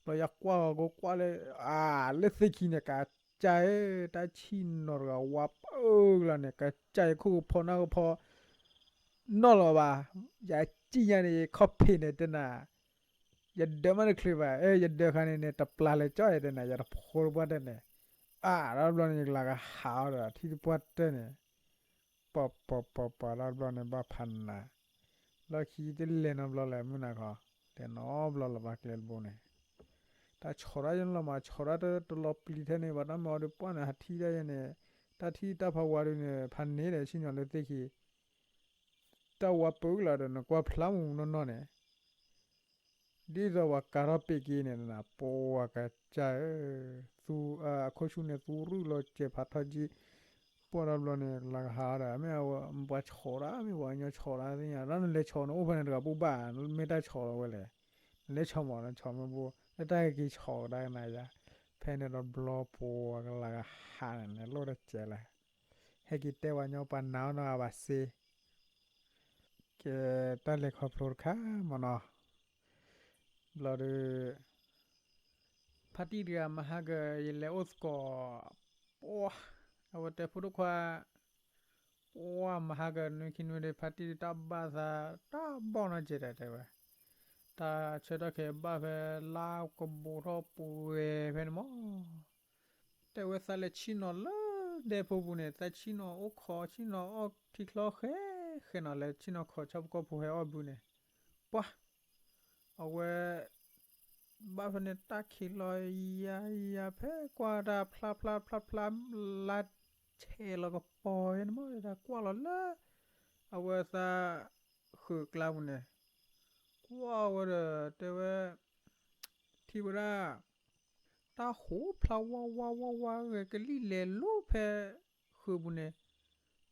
ဘျီယကွၢ်ဃီၤကကွၢ်လၢ အၢ လၢသ့ၣ်ခံန့ၣ် ကးစၢ်ဧၢ တၢ်ဆံၣ်နီၤတဂၤဝါပၢၢ်လီၤန့ၣ် ကးစၢ်ယခိၣ်ကဖီနၢ်ကဖီ နီၢ်လီၤဘၣ် ယစံၣ်ညါန့ၣ် ယခီၣ်ဖံးန့ၣ်တဲနၤ ယဒၢးမးတချုးဘၣ် အဲ ယဒၢးခါန့ၣ်န့ၣ် တပျၢ်လဲၤကၠီၣ်ယဲတဲနၤ ယတဖိတပှၢ်တၢၢ်န့ၣ် အါ ဒီးဘျီန့ၣ် ယကလၤကဟးအီၤဒီး ထံတပှၢ်တၢၢ်န့ၣ် ပှၤပှၤပှၤပှၤ ဒီးဘျီန့ၣ် ဘၣ်ဖးနၤ လီၢ်ခံတလဲၤနီတဘျီလၢၤ မုၢ်နၤခီ လဲၤနီတဘျီလၢၤဘၣ်ကျဲတဘိန့ၣ် တၢ်ဆီၣ်တၢ်ယဲန့ၣ်လီၤမး ဆီၣ်တၢ်တလီၤပျံၤထဲန့ၣ် ဘၣ်တၢ်မၤအီၤဒီးပှၢ်န့ၣ် ဟးထံၣ်တၢ်ယဲန့ၣ် တၢ်ထံၣ်တၢ်ဖးဝါဒုးန့ၣ် ဖးန့ၢ်ဒီး ဆ့ၣ်နီၤလၢသ့ၣ်ခံ တၢ်ဝါပၢၢ်လီၤဒီး နကွၢ်ဖျါမူးမူးနီၢ်နီၢ်န့ၣ် ဒ်သိးပှၤကၤထီၣ်ပ့းက့န့ၣ် ပှၤကစၢ်ဧၢ သူ အခိၣ်ဆူၣ်န့ၣ် သူရုၢ်လီၤစဲးဖးထီၣ်ကံ ပှၢ်ဒီးဘျီန့ၣ် လၤကဟးဒီး မ့ၢ်အဝဲ ပှၤဆီၣ်ဒၣ် မ့ၢ်ပှၤကညီဆီၣ်ဒၣ်သ့ၣ်ညါ တၢ်နလဲၤဆီၣ်န့ၣ် အိၣ်ဖဲန့ၣ်တဂၤပူၤဘၣ် မ့ၢ်တၢ်ဆီၣ်လီၤဝဲလဲၣ် နလဲၤဆီၣ်မး နဆီၣ်မ့ၢ်ဘိ လၢတၢ်က့ၤဆီၣ်ကဒါကနၤယါ ဖဲန့ၣ်ဒီးဘျီပှၤကလၤကဟးန့ၣ် လိၣ်တစဲးလဲၣ် ဟဲက့ၤတဲပှၤညီပှၤနၤအီၤနီၤ အဘၣ်စ့ ကဲ တၢ်လဲၤခီဖျိတခါမ့ၢ်နီၤ ဘျီဒီး ဖါတံၢ်တဂၤမဟါက ယလဲၤအိၣ်သကိး ပှၢ် အဝဲတဲဖိဒိၣ်ခွါ ပှၢ်မဟါကနွံခံနွံဒီး ဖါတံၢ်တၢ်ဘၣ်သး တၢ်ဘီၣ်နီၢ်ကဲးတဲဝဲ တၢ်ဆၢတၢ်ခဲးဘၣ်ဖဲလါကဘူးထီၣ်ပှဲၤဖဲန့ၣ်မး တဲဝဲသးလဲၤဆ့ၣ်နီၤလၢဒဲဖိပူၤန့ၣ် သးဆ့ၣ်နီၤအိၣ်ခိး ဆ့ၣ်နီၤအီၣ်ထံချီဃဲဃဲနီၤ လဲၤဆ့ၣ်နီၤခိးဆၣ်ဖိကီၢ်ဖိဟဲအီၣ်ဘုန့ၣ် ပှၢ် အဝဲ ဘၣ်ဖဲန့ၣ် တၢ်ခံးလီၤယၤယၤ ဖဲကွၢ်တၢ်ဖျါဖျါဖျါဖျါ လါဆဲးလီၤကပီၤန့ၣ်မး တၢ်ကွၢ်လီၤလၢ အဝဲသး ဃုာ်ကျါပူၤန့ၣ် ကွၢ်ဝဲဒီး တဲဝဲ ထံၣ်ဝဲဒၣ် တၢ်ဟူးဖျါဝါဝါဝါဝါဂဲၤကလံၣ်လဲၤလိၤဖဲ ဃုာ်ပူၤန့ၣ်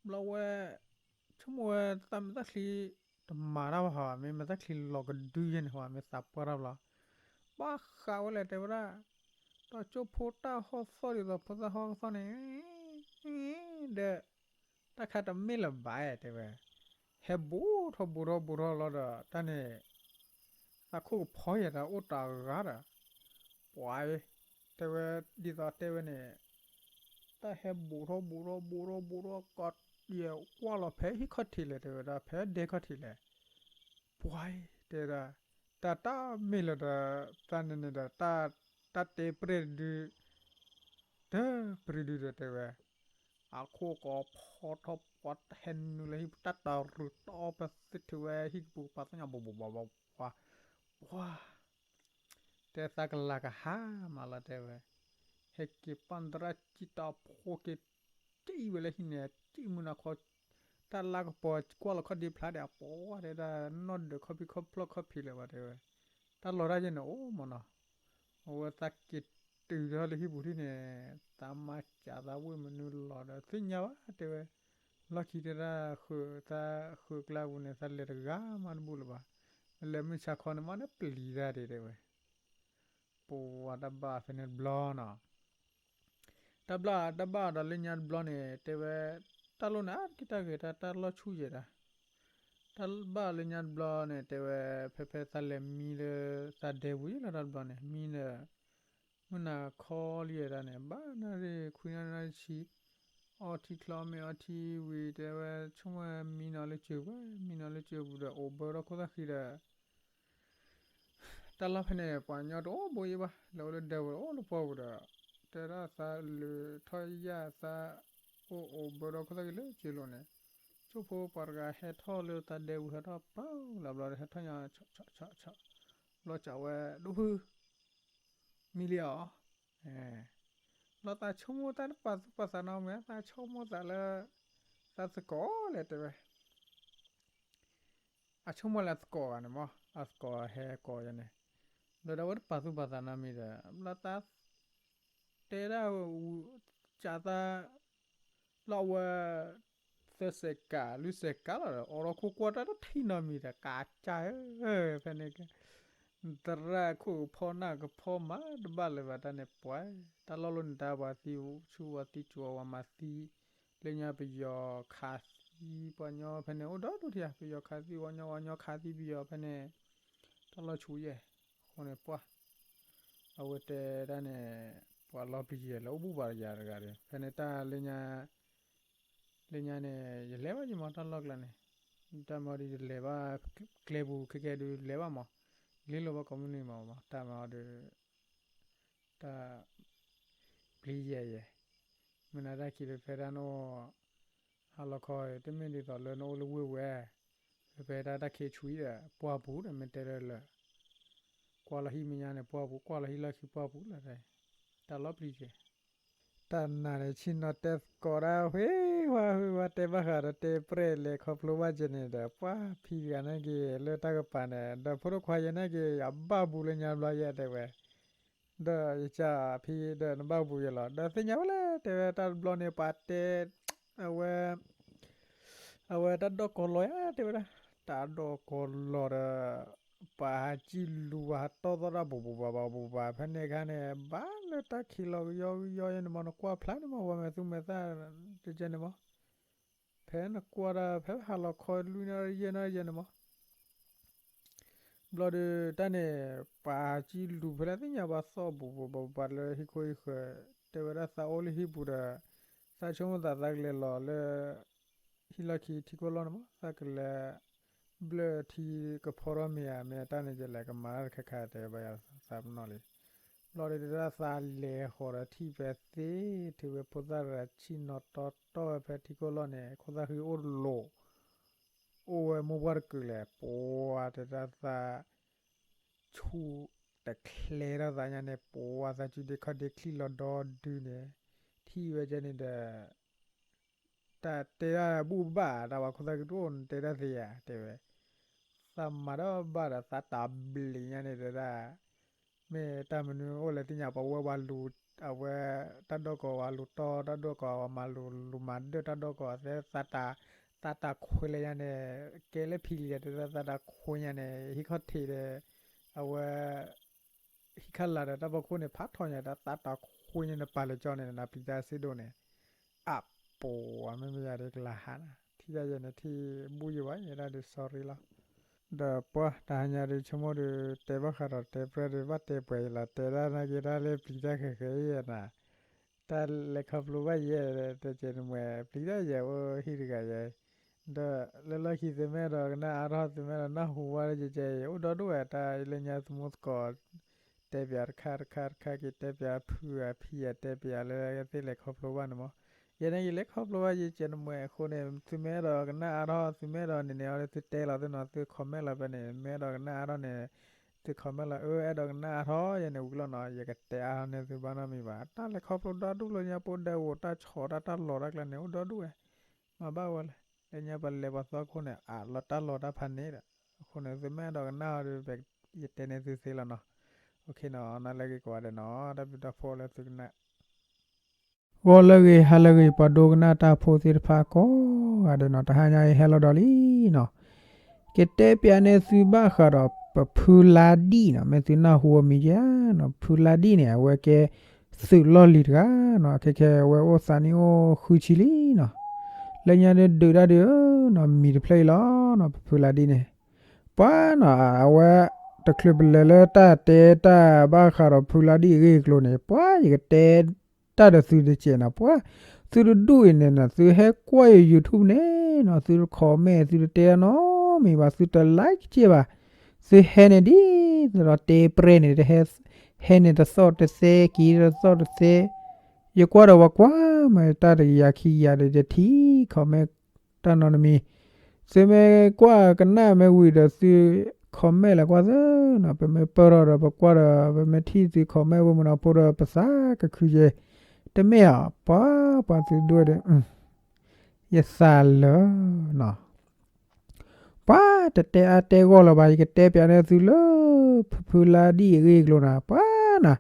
ဘျီဝဲ ဆိကမိၣ်ဝဲသးမ့ၢ်သးချံ တမၤတၢ်ဘၣ်ဟီ မ့ၢ်မ့ၢ်သးချံလီၤကဒုယဲန့ၣ်ဟီ မ့ၢ်သးပှၢ်တၢ်ဘျီ ဘၣ်ဃးဝဲလဲၣ်တဲဝဲဒၣ် ဒီးကၠိဖိတၢ်ဟီၣ်သီၣ်ဒ်သိးဖိသၣ်ဟီၣ်ကသီၣ်န့ၣ် ဒီး တၢ်ခါတမ့ၢ်လၢၤဘၣ်တဲဝဲ ဟဲဘူးထီၣ်ဘူးထီၣ်ဘူးထီၣ်လီၤဒီး တၢ်န့ၣ် သးခိၣ်ကဖီယဲၢ်တၢ်အိၣ်တၢ်ဂၤဒီး ပှၤ တဲဝဲ ဒ်သိးတဲဝဲန့ၣ် တၢ်ဟဲဘူးထီၣ်ဘူးထီၣ်ဘူးထီၣ်ဘူးထီၣ်ကီး ယကွၢ်လီၤဖဲဟံၣ်ခီၣ်ထံးလဲၣ် တဲဝဲဒၣ် ဖဲဒဲခီၣ်ထံးလဲၣ် ပှၤ တဲဝဲဒၣ် တၢ်တၢ်မ့ၢ်လၢၤဒီး တၢ်န့ၣ်န့ၣ်ဒီး တၢ်တဲပြဲၢ်တဒု တပရံၤဒုဒီးတဲဝဲ, အခိၣ်ကီးဖီထီၣ်ပှၤဟဲနုာ်လၢဟံၣ်ပူၤ တၢ်တရူးတီပသ့ထုးဝဲဟံၣ်ကပူၤကပၤသ့ၣ်ညါ ဘီဘီဘီဘီဘီ, ပှၤ တဲသးကလၤကဟါမးလီၤတဲဝဲ, ဟဲက့ၤပာ်သရၣ်စံၣ်တီဖိက့ၤ စံၣ်ဝဲလၢဟံၣ်န့ၣ် စံၣ်မုၢ်နၤခီ, တၢ်လါကပီၤကွၢ်လီၤခီၣ်ဒ့ဖျါဒီး အပှၤတဲဒၣ်နီၢ်ဒၢးခီၣ်ဖံးခီၣ်ဖျီၣ်ခီၣ်ဖံးလၢၤဘၣ်တဲဝဲ, တၢ်လီၤတၢ်ယဲၢ်န့ၣ်အိၣ်မးနီၤ, အဝဲသးက့ၤတုၤထီၣ်လၢဟံၣ်ပူၤထံၣ်န့ၣ်, သးမၤစၢ်သးဝ့ၢ်မနုၤလီၤဒီးသ့ၣ်ညါဘၣ်တဲဝဲ, လီၢ်ခံတဲဒၣ်ဃုာ်သးဃုာ်ကျါပူၤန့ၣ် သးလဲၤတဂၤမးတဘူၣ်လၢၤဘၣ်, လဲၤမုၢ်ဆါခီန့ၣ် မ့ၢ်နပျံၤတၢ်ဒံးတဲဝဲ, ပှၤတၢ်ဘၣ်ဖဲန့ၣ်တဘျီနီၤ တၢ်ဘၣ်တၢ်ဘၣ်ဒီးလၢညါတဘျီန့ၣ် တဲဝဲ, တၢ်လီၢ်န့ၣ် အါတက့ၢ်တၢ်ဂ့ၤတၢ် တၢ်လီၢ်ဆူၣ်ယဲၢ်တၢ်, တၢ်ဘၣ်လၢညါတဘျီန့ၣ် တဲဝဲ, ဖဲဖဲသးလဲၤမံလၢသးဒဲပူၤယဲၢ်လီၤတၢ်တဘျီန့ၣ် မံဒီး, မုၢ်နၤခီလံယဲၢ်တၢ်န့ၣ် ဘၣ်နၣ်ရံၣ်ခွံနၣ်ရံၣ်နၣ်ရံၣ်ဆံ, အီထံချီမ့ၢ်အီထံဝံၤ တဲဝဲ, ဆိကမိၣ်မံနီၤလၢစၢၤပူၤ မံနီၤလၢစၢၤပူၤဒီး အိၣ်ဘၢထီၣ်ခိၣ်သၣ်ဃံဒီး တၢ်လီၢ်ဖဲန့ၣ် ပှၤကညီတအိၣ်ဘိယဲၢ်ဘၣ်, လဲၤအိၣ်လၢဒဲပူၤ အိၣ်လၢပှၢ်ပူၤဒီး, တဲဒၣ်သးလုးထီၣ်ယၣ်သး, အိၣ်အိၣ်ဘၢထီၣ်ခိၣ်သၣ်ဃံလၢစၢၤလိၤန့ၣ်, ဆိၣ်ဖိပှၤတဂၤဟဲထီၣ်လၢသးဒဲပူၤ ဟဲထီၣ်ပှၤလီၤဘျီဒီး ဟဲထီၣ်ညါ, ဘျီစံးဝဲ, ဒိၣ်ဖု မံလံဧါ, ဘျီသးဆိကမိၣ်တၢ်တပာ်သူၣ်ပာ်သးနီတမံၤ သးဆိကမိၣ်သးလၢ သးသကိးလဲၣ်တဲဝဲ, အဆိကမိၣ်လၢအသကိးဂၤန့ၣ်မး အသကိးဟဲကိးယၤန့ၣ်, ဘျီဒီးအဝဲတပာ်သူၣ်ပာ်သးနီတမံၤဒီး ဘျီသး တဲဒၣ် ကးသး လီၤဝဲ သၢစဲးကး လွံၢ်စဲးကးလီၤဒီး အိးထီၣ်ခိၣ်ကွၢ်တၢ်တထံၣ်နီတမံၤဒီး ကးကၢ်ဧၢ, ဖဲန့ၣ် သရၣ်ခိၣ်ကဖီနၢ်ကဖီမၤတဘၣ်လၢၤဘၣ်တၢ်န့ၣ်ပှၤ, တၢ်လီၢ်လီၤန့ၣ် တၢ်ပှၤသံဆူၣ်ဝဲသံစူၤဝဲမၤသံ, လၢညါပယီၤခးသံပှၤညီဖဲန့ၣ် အိၣ်ဒီဒူၣ်ထံဧါ, ပယီၤခးသံဝဲညီ ဝဲညီခးသံပယီၤဖဲန့ၣ်, တၢ်လီၢ်ဆူၣ်ယဲၢ်, အဃိန့ၣ်ပှၤ အဝဲတဲဒၣ်န့ၣ် ပှၤလီၤပျံၤယဲၢ်လၢအိၣ်ဘူးဘၣ်ယၤတဂၤဒီး ဖဲန့ၣ်တၢ်လၢညါ လၢညါန့ၣ် ယလဲၤဘၣ်ယမၤတၢ်လီၢ်ကျါန့ၣ်, တၢ်မၤဒီးယလဲၤဘၣ် ကျဲပူၤခဲကဲဒုးလဲၤဘၣ်မး, လ့လိာ်ဘၣ်ကိးမုၢ်နံၤမးမး တၢ်မၤအီၤဒီး တၢ် ပျံၤယဲၢ်ယဲၢ်, မ့ၢ်နတၢ်ခံးဖဲဖဲဒၣ်နအိၣ် ဟါလီၤခီ တမ့ၢ်ဒ်သိးလၢနအိၣ်လၢဝ့ၢ်ဝဲ, ဖဲဖဲဒၣ်တၢ်ခံးဆူၣ်ဒီး ပှၢ်ပူၤဒီးမ့ၢ်တဲလၢလၢာ်, ကွၢ်လီၤဟံၣ်မဲာ်ညါန့ၣ် ပှၢ်ပူၤ ကွၢ်လီၤဟံၣ်လီၢ်ခံပှၢ်ပူၤလီၤ, တၢ်လီၤပျံၤကဲ တၢ်နာ်န့ၣ် ဆ့ၣ်နီၤတဲသကိးဒၣ် ဝ့ၢ်ဝါဝ့ၢ်ဝါတဲဘၣ်ဃးဒီးတဲပြဲၢ်လဲၤခီဖျိဘၣ်ကဲန့ၣ်ဒီး ပှၢ်ဖံတဂၤန့ၣ်က့ၤလၢတၢ်ကပၤန့ၣ် ဒီးဖိဒိၣ်ခွါယဲန့ၣ်က့ၤ ယဘၣ်ဘူးလၢညါဘျီယဲတဲဝဲ, ဒီးယကဖံဒီးနဘၣ်ဘူးယဲလီၤ ဒီးသ့ၣ်ညါဝဲလဲၣ်တဲဝဲ တၢ်တဘျီန့ၣ် ပှၤတဲ အဝဲ အဝဲတၢ်ဒိၣ်ကီၤလီၤဧါ တဲဝဲဒၣ်, တၢ်ဒိၣ်ကီၤလီၤဒီး ပှၤဟးကံၣ်လူၤဟးတီၢ်သီၣ်တၢ်ဘူးဘူးဘၣ်ဘူးဘူးဘၣ် ဖဲန့ၣ်အခါန့ၣ် ဘၣ်လၢတၢ်ခံးလီၤကယီကယီယဲန့ၣ်မး နကွၢ်ဖျါန့ၣ်မး ဝဲမဲာ်သူမဲာ်သၣ် တကဲန့ၣ်မး, ဖဲနကွၢ်ဒၣ် ဖဲဟါလီၤခီလွံၢ်နၣ်ရံၣ်ယဲၢ်နၣ်ရံၣ်ယဲၢ်န့ၣ်မး ဘျီဒီးတၢ်န့ၣ် ပှၤကံၣ်လူၤဖဲလဲၣ်သ့ၣ်ညါဘၣ်သီၣ်ဘူးဘူးဘၣ်ဘူးဘၣ်လၢဟံၣ်ခိၣ်ဟံၣ်ဃၢၤ, တဲဝဲဒၣ်သးအိၣ်လၢဟံၣ်ပူၤဒီး သးဆိကမိၣ်သးသးကလဲၤလီၤလၢ ဟံၣ်လီၢ်ခံထံခိၣ်လီၢ်န့ၣ်မး သးကလဲၤ ဘျၢၣ်ထံကဖီထီၣ်မ့ၢ်ဧါ မ့ၢ်တၢ်န့ၣ်ယလဲၤကမၤတၢ်တခါခါတဲဘၣ်ယၤသးပနီၣ်လံ, ဘျီဒီးတဲဒၣ်သးလဲၤဃီၤဒီးထံၣ်ဖဲသ့ၣ် ထုးဝဲဖိသၣ်တဂၤဆ့ၣ်နီၤတီတီဝဲဖဲထံခိၣ်လီၢ်န့ၣ် ခိၣ်သၣ်ဃံအိၣ်တလိၤ အိၣ်ဝဲမိၢ်ပှၢ်တကုာ်လဲၣ် ပှၤတဲဒၣ်သး ဆူၣ်တချဲထီၣ်သးညါန့ၣ် ပှၤသးစုဒ့ခီၣ်ဒ့ချံၣ်လီၤဒီဒုန့ၣ် ထံၣ်ဝဲကဲန့ၣ်ဒီး တၢ်တဲဒၣ်ဘူၣ်ဘၣ် တၢ်ဝဲခိၣ်သၣ်ဃံတအိၣ်နတဲဒၣ်သ့ဧါ တဲဝဲ သးမၤဒီးဘၣ်ဒီးသးတၢ်ဘျံးညါန့ၣ်တဲဒၣ် မ့ၢ်တၢ်မနုၤအိၣ်လဲၣ်သ့ၣ်ညါ ပှၤဝဲဝဲလူၤ အဝဲ တၢ်ဒိၣ်ကီၤဝဲလူၤတီၢ် တၢ်ဒိၣ်ကီၤဝဲမၤလူၤ လူၤမၤဒၢၣ်တၢ်ဒိၣ်ကီၤသဲ သးတၢ် သးတၢ်ခွဲးလဲၣ်ညါန့ၣ် ကဲလၢဖံလံၤတဲဒၣ်သးတၢ်ခွဲးညါန့ၣ် ဟံးခီၣ်ထံးဒီး အဝဲ ဟံးခါလာ်ဒီးတၢ်ဖီခိၣ်န့ၣ် ဖးထီညါဒီးသးတၢ်ခွဲးညါန့ၣ် ပာ်လၢကၠီန့ၣ် နပျံၤတၢ်စ့ဒိၣ်န့ၣ် အပူၤ မ့မ့ၢ်ယၤဒီးကလၤဟးနၤ ထံၣ်ယၤယဲန့ၣ် ထံၣ်ဘူၣ်ယဲဘၣ် ယဲဒၣ်ဒုး sorry လီၤ. ဒီးပှၤတဟါညါဒုးဆိကမိၣ်ဒုး တဲဘၣ်ဃးဒီးတဲပြဲၢ်ဒုး ဘၣ်တဲပှဲၤယလီၤ တဲဒၣ်နာ်က့ၤတၢ်လၢပျံၤတၢ်ဃဲၤဃဲၤယဲနၤ တၢ်လဲၤခီဖျိဘၣ်ယဲ တကဲန့ၣ်မ့ၢ် ပျံၤတၢ်ယဲအိၣ်ဟံၣ်တဂၤယဲ ဒီးလၢလီၢ်ခံသုမဲဒီး ကနၣ်အါထီၣ်သုမဲဒီး နၢ်ဟူဝဲလၢယဲယဲ အိၣ်ဒီဒူၣ်ဝဲတၢ်လၢညါသမူသကိး တဲ တဲပၠးတခါတခါတခါက့ၤ တဲပၠးဖုအဖံအတဲပၠးလၢသ့ၣ်လဲၤခီဖျိဘၣ်န့ၣ်မး, ယဲန့ၣ်ယလဲၤခီဖျိဘၣ်ယကဲနမွဲအဃိန့ၣ် သုမ့ၢ်အဲၣ်ဒိးကနၣ်အါထီၣ် သုမ့ၢ်အဲၣ်ဒိးန့ၣ်န့ၣ်အီၤ သုတဲလီၤသုနီၤ သု comment လီၤဖဲန့ၣ် မ့ၢ်အဲၣ်ဒိးကနၣ်အါထီၣ်န့ၣ် သု comment လီၤ အၢ အဲၣ်ဒိးကနၣ်အါထီၣ်ယဲန့ၣ်ဝံၤလီၤနီၤ ယကတဲအါထီၣ်န့ၢ်သုဘၣ်နီတမံၤဘၣ် တၢ်လဲၤခီဖျိဒီဒူၣ်လၢညါပအိၣ်ဒီး တၢ်ဆီၣ်တၢ်တၢ်လီၤတၢ်ကျါန့ၣ် အိၣ်ဒီဒူၣ်ဝဲ, မၤဘၣ်ဝဲလဲၣ်, လၢညါပလဲၤပှၤသီခိၣ်န့ၣ် အးလီၤတၢ်လီၤတၢ်ဖးန့ၣ်ဒီး, အဃိန့ၣ် သုမ့ၢ်အဲၣ်ဒိးကနၣ်အီၤဒီး ယတဲန့ၢ်သုသ့လီၤနီၤ, နလၢဂ့ၤကိးဂၤဒဲးနီၤ တၢ်ဘျုးတၢ်ဖှိၣ်လၢသုကနၣ် ဂီၤလၢအဂ့ၤ ဟါလၢအဂ့ၤ ပှၤဒိကနၣ်တၢ်ဖိသ့ၣ်တဖၣ်ကိးဂၤဒဲးနီၤ တဟါညါအံၤဟဲလီၤဒီးလံနီၤ, ကတဲပၠးန့ၢ်သုဘၣ်ဃးဒီးပဖုလါဒံၣ်နီၤ မ့ၢ်သုနၢ်ဟူအမံၤဧါနီၤ ဖုလါဒံၣ်န့ၣ် အဝဲကဲသုးလီၢ်လံၤတဂၤနီၤ ခဲခဲအဝဲအိၣ်သးနံၣ်အိၣ်ဃုဆံလံနီၤ, လၢညါဒုးဒုးတၢ်ဒုးနီၤ မံၤတဖျၢၣ်အံၤလီၤနီၤ ပဖုလါဒံၣ်န့ၣ် ပှၤနီၤ အဝဲ တချုးပလဲၤလၢတၢ်တဲတၢ်ဘၣ်ဃးဒီးဖုလါဒံၣ်အဂ့ၢ်အကျိၤန့ၣ် ပှၤယကတဲတၢ်ဒီးသုတစဲးနီၤ ပှၤ သုတဒူၣ်အံၤန့ၣ်နီၤ သုဟဲကွၢ်ယ YouTube န့ၣ်နီၤ သုတ comment သုတတဲနီတမံၤဘၣ် သုတ like က့ဘၣ်, သုဟဲန့ၣ်ဒ်သိးဒီးတဲပြဲၢ်န့ၣ် တဟဲ ဟဲန့ၣ်တသီၣ်တသဲ က့ၤတသီၣ်တသဲ, ယကွၢ်ဒီးပှၤကွၢ်မးတၢ်တကယၤခံကယၤဒီး ယထံၣ် comment တၢ်နီတမံၤ, သုမ့ၢ်ကွၢ်ကနၣ်မ့ၢ်ဝံၤဒီးသု comment လဲၤကွၢ်သ့နီၤ ပမ့ၢ်ပၢၢ်ထီၣ်ဒီး ပကွၢ်ဒီး ပမ့ၢ်ထံၣ်သု comment ဝဲမုၢ်နီၤဖိဒီး ပသးကခုက့ၤ, တမ့ၢ်ဧါ ပှၤ ပှၤသုဒွဲၣ်ဒီး ယသးလၢ ပှၤတတဲအါတဲဂီၢ်လၢၤဘၣ် ယကတဲပၠးန့ၢ်သုလၢ ဖုဖုလါဒံၣ်အဂ့ၢ်အကျိၤနၤ ပှၤနၤ,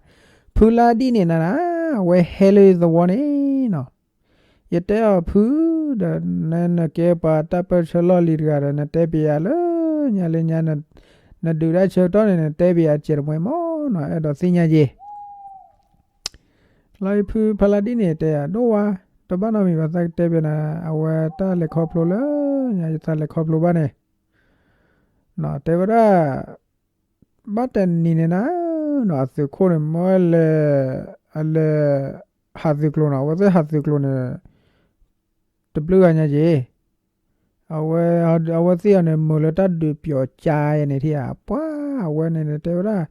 ဖုလါဒံၣ်န့ၣ်နၤနၤ အဝဲဟဲလၢယသဝီန့ၣ်နီၤ, ယတဲအီၤဖုဒီး နနကဲပှၤတၢ်ပၢၢ်ဆၢလီၢ်လံၤတဂၤဒီး နတဲပၠးလၢညါလၢညါ နဒုးတၢ်ဆၢကတီၢ်န့ၣ် နတဲပၠးစဲးတမှဲမၢ်နီၤ အဲၣ်ဒိးသ့ၣ်ညါယ့ၢ် လီၤဖုဖုလါဒံၣ်န့ၣ် တဲယၤဒိၣ်ဝါ တဘၣ်နီတမံၤဘၣ် သးကတဲပၠးနၤ အဝဲတၢ်လဲၤခီဖျိလၢ ညါယသးလဲၤခီဖျိဘၣ်န့ၣ်, တဲဝဲဒၣ် ဘၣ်တနံၤန့ၣ်နၤနီၤ အသုးခိၣ်န့ၣ် မ့ၢ်လဲၤ အလဲၤ ဟးသုးကျိၤနီၤ အဝဲသ့ၣ်ဟးသုးကျိၤန့ၣ် တဘျုးဂၤညါယ့ၢ် အဝဲ အဝဲသ့ၣ်အီၤန့ၣ် မုာ်လၢတၢ်ဒုးပျီၤကါယဲန့ၣ်ထံၣ်ဧါ ပှၤအဝဲန့ၣ်န့ၣ် တဲဝဲဒၣ်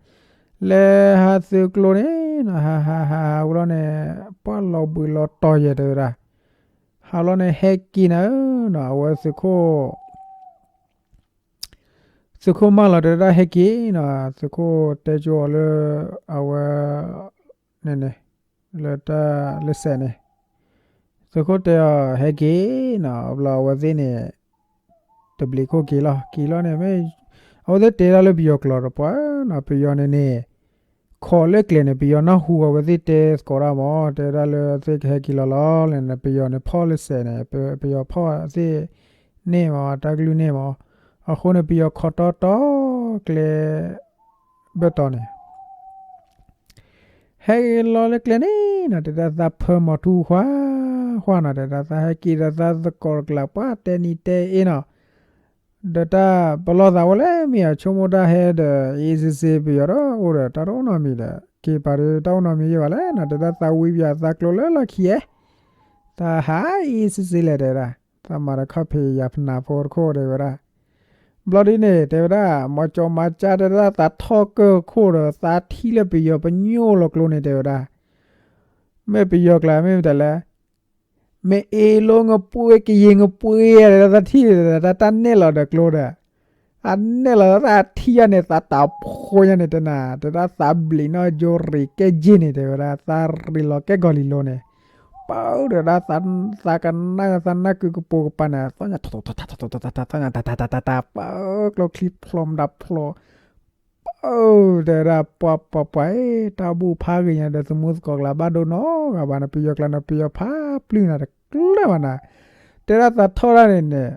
လဲၤဟးသုးကျိၤန့ၣ်နီၤ ဟးဟးဟးဟးဝံၤလီၤန့ၣ် ပှၤလီၤဘှံးလီၤတီၤယဲၢ်တဲဝဲဒၣ်, ဟးလီၤန့ၣ် ဟဲက့ၤနၤဧၢနီၤ အဝဲသုးခိၣ် သုးခိၣ်မၢလီၤတဲဝဲဒၣ်ဟဲက့ၤနီၤ သုးခိၣ်တဲကၠိအီၤလၢ အဝဲ န့ၣ်န့ၣ် လၢတၢ်လၢစဲးန့ၣ် သုးခိၣ်တဲအီၤဟဲက့ၤနီၤ ဘျီအဝဲသ့ၣ်န့ၣ် တဘျံးခိၣ်က့ၤလီၤ က့ၤလီၤန့ၣ် မ့ၢ် အဝဲသ့ၣ်တဲဒၣ်လၢပယီၤကျိာ်ဒီးပှၤနီၤ ပယီၤန့ၣ်န့ၣ် ခိးလၢကျဲန့ၣ် ပယီၤနၢ်ဟူအဝဲသ့ၣ်တဲသကိးတၢ်မး တဲဒၣ်လၢသ့ၣ်ကဟဲက့ၤလီၤလီၤန့ၣ် ပယီၤန့ၣ်ဖီၣ်လၢစဲးန့ၣ် ပယီၤဖီၣ်သ့ၣ်န့ၣ်မး တၢ်ကလုၢ်န့ၣ်မး အဃိန့ၣ် ပယီၤခိးတီတီကျဲ ဘၢၣ်တီၤန့ၣ် ဟဲက့ၤလီၤလၢကျဲန့ၣ်နီၤ တဲဒၣ်သးဖၢမီၤထူၣ်ခွါ ခွါနီၤ တဲဒၣ်သးဟဲက့ၤဒီးသးသကိးတကျါ ပှၤတဲနံၤတဲအ့နီၤ ဒီးတၢ်ပလီၢ်သးဝဲလဲၣ် မ့ၢ်အဆိကမိၣ်တၢ်ဟဲဒီး အ့စ့စ့ပယီၤဒီး အိၣ်ဒီးတၢ်တအိၣ်နီတမံၤဒီး က့ၤပာ်ဒီးတၢ်အိၣ်နီတမံၤယဲၢ်ဘၣ်လဲၣ်နီၤ တဲဒၣ်သးဝံပယီၤသးကျိၤလၢလီၢ်ခံဧဲ သးဟးအ့စ့စ့လဲၣ် တဲဒၣ် သးမၤဒီးခီၣ်ဖံးယၤဖနးဖိတခိၣ် တဲဝဲဒၣ် ဘျီဒ်န့ၣ် တဲဝဲဒၣ် မၤကၠီမၤကၠၢ် တဲဝဲဒၣ် သးထီၣ်ကၢၢ်ခိၣ်ဒီး သးထံၣ်လၢပယီၤပညိၣ်လီၤကျိန့ၣ် တဲဝဲဒၣ် မ့ၢ်ပယီၤကျါ မ့ၢ်မတၤလဲၣ် မ့ၢ်အ့လိငပှ့ၤ ကယံၤငပှ့ၤ တဲဒၣ် သးထံၣ် တၢ်နဲၣ်လီၤဒီးကျိဒီး အနဲၣ်လီၤသးထံၣ်ယၤန့ၣ် သးတၢ်ဖိညါန့ၣ် တနၤ တဲဒၣ်သးဘျံးနီၣ်ယိရံးကဲက့ၤန့ၣ် တဲဝဲဒၣ် သးရံးလီၤကဲကီၤလံၤလိၤန့ၣ် ပၢ်ဒီးဒၣ် သးကနၣ် သးနၢ်ကုကပိာ်ကပၤန့ၣ် သီၣ်ညါ သီၣ်ညါတၢ်တၢ်တၢ်တၢ်တၢ်တၢ်တၢ် ပၢ်ကျိချံဖျိမတၤဖျိ ပၢ် တဲဝဲဒၣ် ပှၤပှၤပှၤ တၢ်ဘူၣ်ဖးဂ့ၤညါဒီး သမူသကိးကျါဘၣ်ဒိနီတဂၤဘၣ်န့ၣ် ပယီၤကျါန့ၣ် ပယီၤဖးပျုၢ်နၤတကျၢၢ်ဘၣ်နၤ တဲဒၣ်သးထီၣ်တၢ်န့ၣ်န့ၣ်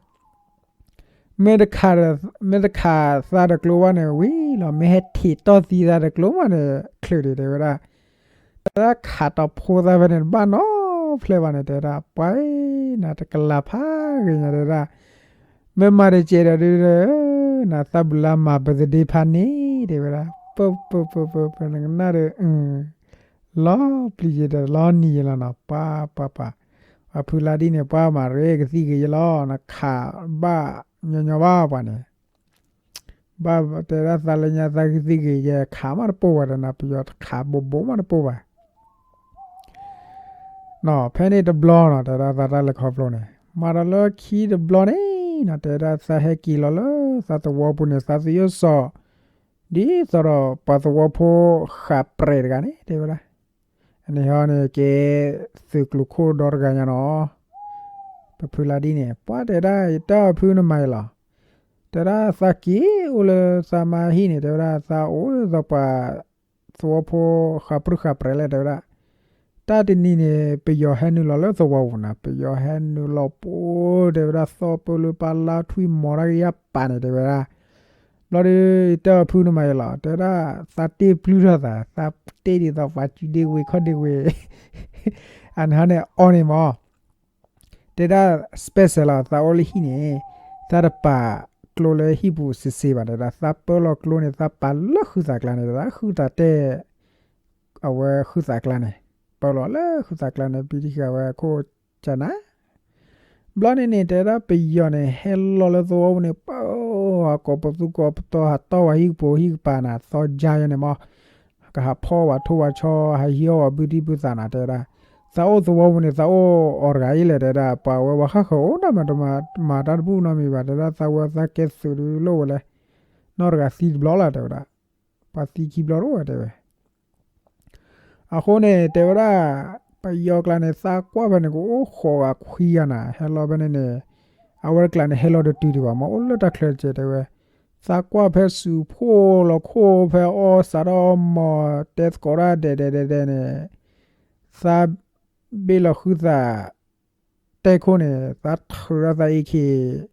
မ့ၢ်တခး မ့ၢ်တခးသးတကျိဘၣ်န့ၣ်ဝံၤလီၤ မ့ၢ်ဟဲထံးတီၢ်သံသးတကျိမးန့ၣ် ချုးဒံးတဲဝဲဒၣ် တဲဒၣ်ခးတီၢ်ဖိသးဖဲန့ၣ် တဘၣ်နီဖျဲဘၣ်န့ၣ် တဲဝဲဒၣ် ပှၤနၤတကလၤဖးဂ့ၤညါ တဲဝဲဒၣ် မ့ၢ်မၤတကဲဒီးဒုး နသးဘုလါမၤ birthday ဖးန့ၣ် တဲဝဲဒၣ် ပၢပၢပၢပၢ နကနၣ်ဒီး လီၤပျံၤယဲဒီး လီၤနံၤယဲလီၤနီၤ ပှၤပှၤပှၤ ပှၤဖုလါဒ်န့ၣ် ပှၤမၤရ့ကသံၣ်ဂ့ၤယဲလီၤ နခးဘၣ်ညီညီဘၣ်ပှၤန့ၣ် ဘၣ်တဲဒၣ်သးလၢညါသးကသံၣ်ဂ့ၤယဲ ခးမးတပိၢ်ဘၣ်ဒီးနၤ ပယီၤခးဘိးဘိးမးတပိၢ်ဘၣ် နီၤ ဖဲန့ၣ်တဘျီနီၤ တဲဝဲဒၣ်သးတၢ်လဲၤခီဖျိန့ၣ် မၤဒီးလၢခံတဘျီန့ၣ်နီၤ တဲဝဲဒၣ်သးဟဲက့ၤလီၤလၢသးသဝီပူၤန့ၣ် သးသယိၣ်စီၤ ဒ်သိးဒီးပှၤသဝီဖိဃးပြဲးတဂၤန့ၣ် တဲဝဲဒၣ် အန့ၣ်ဟီန့ၣ် ကဲသုးကျိၤခိၣ်ဒီတဂၤညါနီၤ ပဖုလါဒ်န့ၣ် ပှၤတဲဒၣ်ယတဲအီၤဖုနမၤယလီၤ တဲဒၣ်သးက့ၤအိၣ်လၢသးမါဟံၣ်န့ၣ် တဲဝဲဒၣ်သးအိၣ်ဒ်သိးပှၤ သဝီဖိဃးပြူဃးပြဲးလဲၣ် တဲဝဲဒၣ် တၢ်တနံၤန့ၣ် ပယီၤဟဲနုာ်လီၤလၢသဝီပူၤနၤ ပယီၤဟဲနုာ်လီၤပူၤ တဲဝဲဒၣ် သီၣ်ပၢလၢပၢ်လါထွံၣ်မီၤတၢ်ကယၢ်ပာ်န့ၣ် တဲဝဲဒၣ် ဘျီဒီး ယတဲအီၤဖုနမၤယလီၤ တဲဝဲဒၣ် သးတ့ၢ်ပျုၢ်ထီၣ်သး သးတ့ၢ်ဒ်သိးပှၤစုဒ့ဝ့ၤခီၣ်ဒ့ဝ့ၤ အန့ၣ်ဟီန့ၣ်အီၤန့ၣ်မး တဲဒၣ် special လီၤ သးအိၣ်လၢဟံၣ်န့ၣ် သးတပာ်ကျိလၢဟံၣ်ပူၤစ့စ့ဘၣ်တဲဒၣ် သးပၢလီၤကျိန့ၣ် သးပာ်လၢဃုသးကျါန့ၣ် တဲဒၣ်ဃုသးတဲ အဝဲဃုသးကျါန့ၣ် ပၢလီၤလၢဃုသးကျါန့ၣ် ပံတံဃာ်ဝဲခိၣ်ကနၤ ဘျီန့ၣ်န့ၣ် တဲဒၣ်ပယီၤန့ၣ် ဟဲလီၤလၢသဝီပူၤန့ၣ် ပၢအကိးပသူကိးပတီၤ ဟးတီၢ်ဝဲဟံၣ်ကပိၤဟံၣ်ကပၤနၤ သီယါယဲန့ၣ်မး ကဟးဖီၣ်ဝဲထိၣ်ဝဲဆီ ဟးဟံးအီၣ်ဝဲဘုတံၢ်ဘုသးနၤ တဲဝဲဒၣ် သးအိၣ်သဝီပူၤန့ၣ် သးအိၣ်အီၤတဂၤအံၤလဲၣ် တဲဝဲဒၣ် ပှၤဝဲပှၤဃၣ်ဃၢၤအိၣ်ဒၣ်မး တမၤတၢ်တဘူၣ်နီတမံၤဘၣ် တဲဝဲဒၣ် သးဝဲသးကဲသုးဒုးလိၣ်ဝဲလဲၣ် နီၢ်တဂၤသံတဘျီလီၤ တဲဝဲဒၣ် ပှၤသံခံဘျီတအိၣ်ဝဲ တဲဝဲ အဃိန့ၣ် တဲဝဲဒၣ် ပယီၤကျါန့ၣ် သးကွၢ်ဖဲန့ၣ် ကအိၣ်ဃိးဂၤခွံဂၤနၤ ဟဲလီၤဖဲန့ၣ်န့ၣ် အဝဲတကျါန့ၣ် ဟဲလီၤတတုၤဒံးဘၣ်မး အိၣ်လၢတၢ်ချၢတကဲး တဲဝဲ သးကွၢ်ဖဲစူၤဖှိၣ်လီၤခိၣ်ဖဲအီၣ်စးထီၣ်အီၣ်မီၤ တဲသကိးတၢ်ဒဲးဒဲးဒဲးဒဲးန့ၣ် သးဘ့ၣ်လီၤဃုသး တဲခိၣ်န့ၣ် သးထုးထီၣ်သးအ့ၣ်ခ့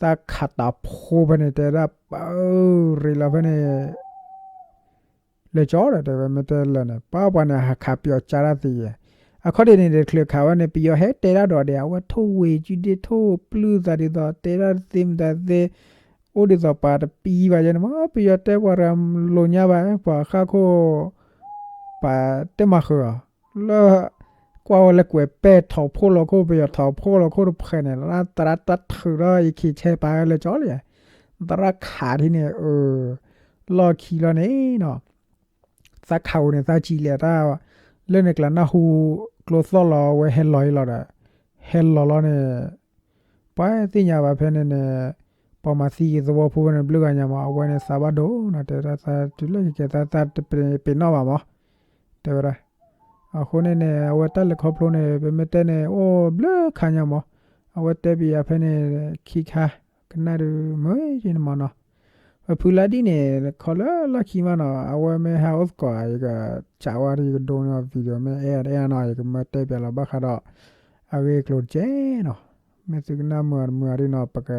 သးခးတၢ်ဖိဖဲန့ၣ် တဲဒၣ်ပၢ်ဧၢ ရ့းလီၤဖဲန့ၣ် လဲၤကၠီဒီး တဲဝဲ မ့ၢ်တဲလၢာ်န့ၣ် ပှၤပှၤန့ၣ် ဟးခးပယီၤကၠါတၢ်သ့ယဲ အခီၣ်ဒ့ၣ်န့ၣ် တချုးခးဝဲန့ၣ် ပယီၤဟဲတဲဒၣ်ဒီးဒဲး အဝဲထိၣ်ဝ့ၤကုဒ့ထိၣ်ပျုၢ်သးဒ်သိး တဲဒၣ်တသ့မတၤသ့ အိၣ်ဒ်သိးပှၤတပံဘၣ်ယဲန့ၣ်မး ပယီၤတဲပှၤတဂၤလိာ်ညါဘၣ် ပှၤဃၣ်ခိၣ် ပှၤတဲမၤဃုာ်အီၤ လၢ ကွၢ်ဝဲလၢကွဲးပဲာ်ထီၣ်ဖှိၣ်လီၤခိၣ် ပယီၤထီၣ်ဖှိၣ်လီၤခိၣ်တဖှဲးန့ၣ် သရၣ်တၢ်ထုးထီၣ်အ့ၣ်ခ့ဆဲပာ်လၢကၠီလံ သရၣ်ခးထံၣ်န့ၣ် အၢ လီၢ်ခံလီၤန့ၣ်နီၤ သးခးဝဲန့ၣ် သးစံးလဲၤတၢ် လၢန့ၣ်ကျါနၢ်ဟူ ကျိသီၣ်လီၤဝဲဟဲလီၤအံၤလီၤဒီး ဟဲလီၤလီၤန့ၣ် ပှၤသ့ၣ်ညါဘၣ်ဖဲန့ၣ်န့ၣ် ပှၤမၤသံက့ၤသဝီဖိဖဲန့ၣ် ဘျုးဂၤညါမး အဝဲန့ၣ်သးဘၣ်ဒိနီၤ တဲဒၣ်သးတုၤလၢကကဲသးသးတပ့ၤနီၣ်ဘၣ်မး တဲဝဲဒၣ် အဃိန့ၣ်န့ၣ် အဝဲတၢ်လဲၤခီဖျိန့ၣ် ပမ့ၢ်တဲန့ၣ် အိၣ်ဘျုးခါညါမး အဝဲတဲပယၤဖဲန့ၣ် ခံခါ ကနၣ်ဒုးမုာ်ယဲန့ၣ်မးနီၤ ပဖုလါဒ်န့ၣ် ခီလၢလီၢ်ခံမးနီၤ အဝဲမ့ၢ်ဟးအိၣ်သကိး ယကစးဝါဒီး ယကဒိးန့ၢ်အီၤ video မ့ၢ်အဲၣ်အီၤတအဲၣ်အီၤနီၤ ယကမၢတဲပျးလီၤဘၣ်ဃးဒီး အဂ့ၢ်အကျိၤတကဲနီၤ မ့ၢ်သုကနၣ်မုာ်ဂ့ၤတမုာ်ဂ့ၤဒ်နီၤ ပက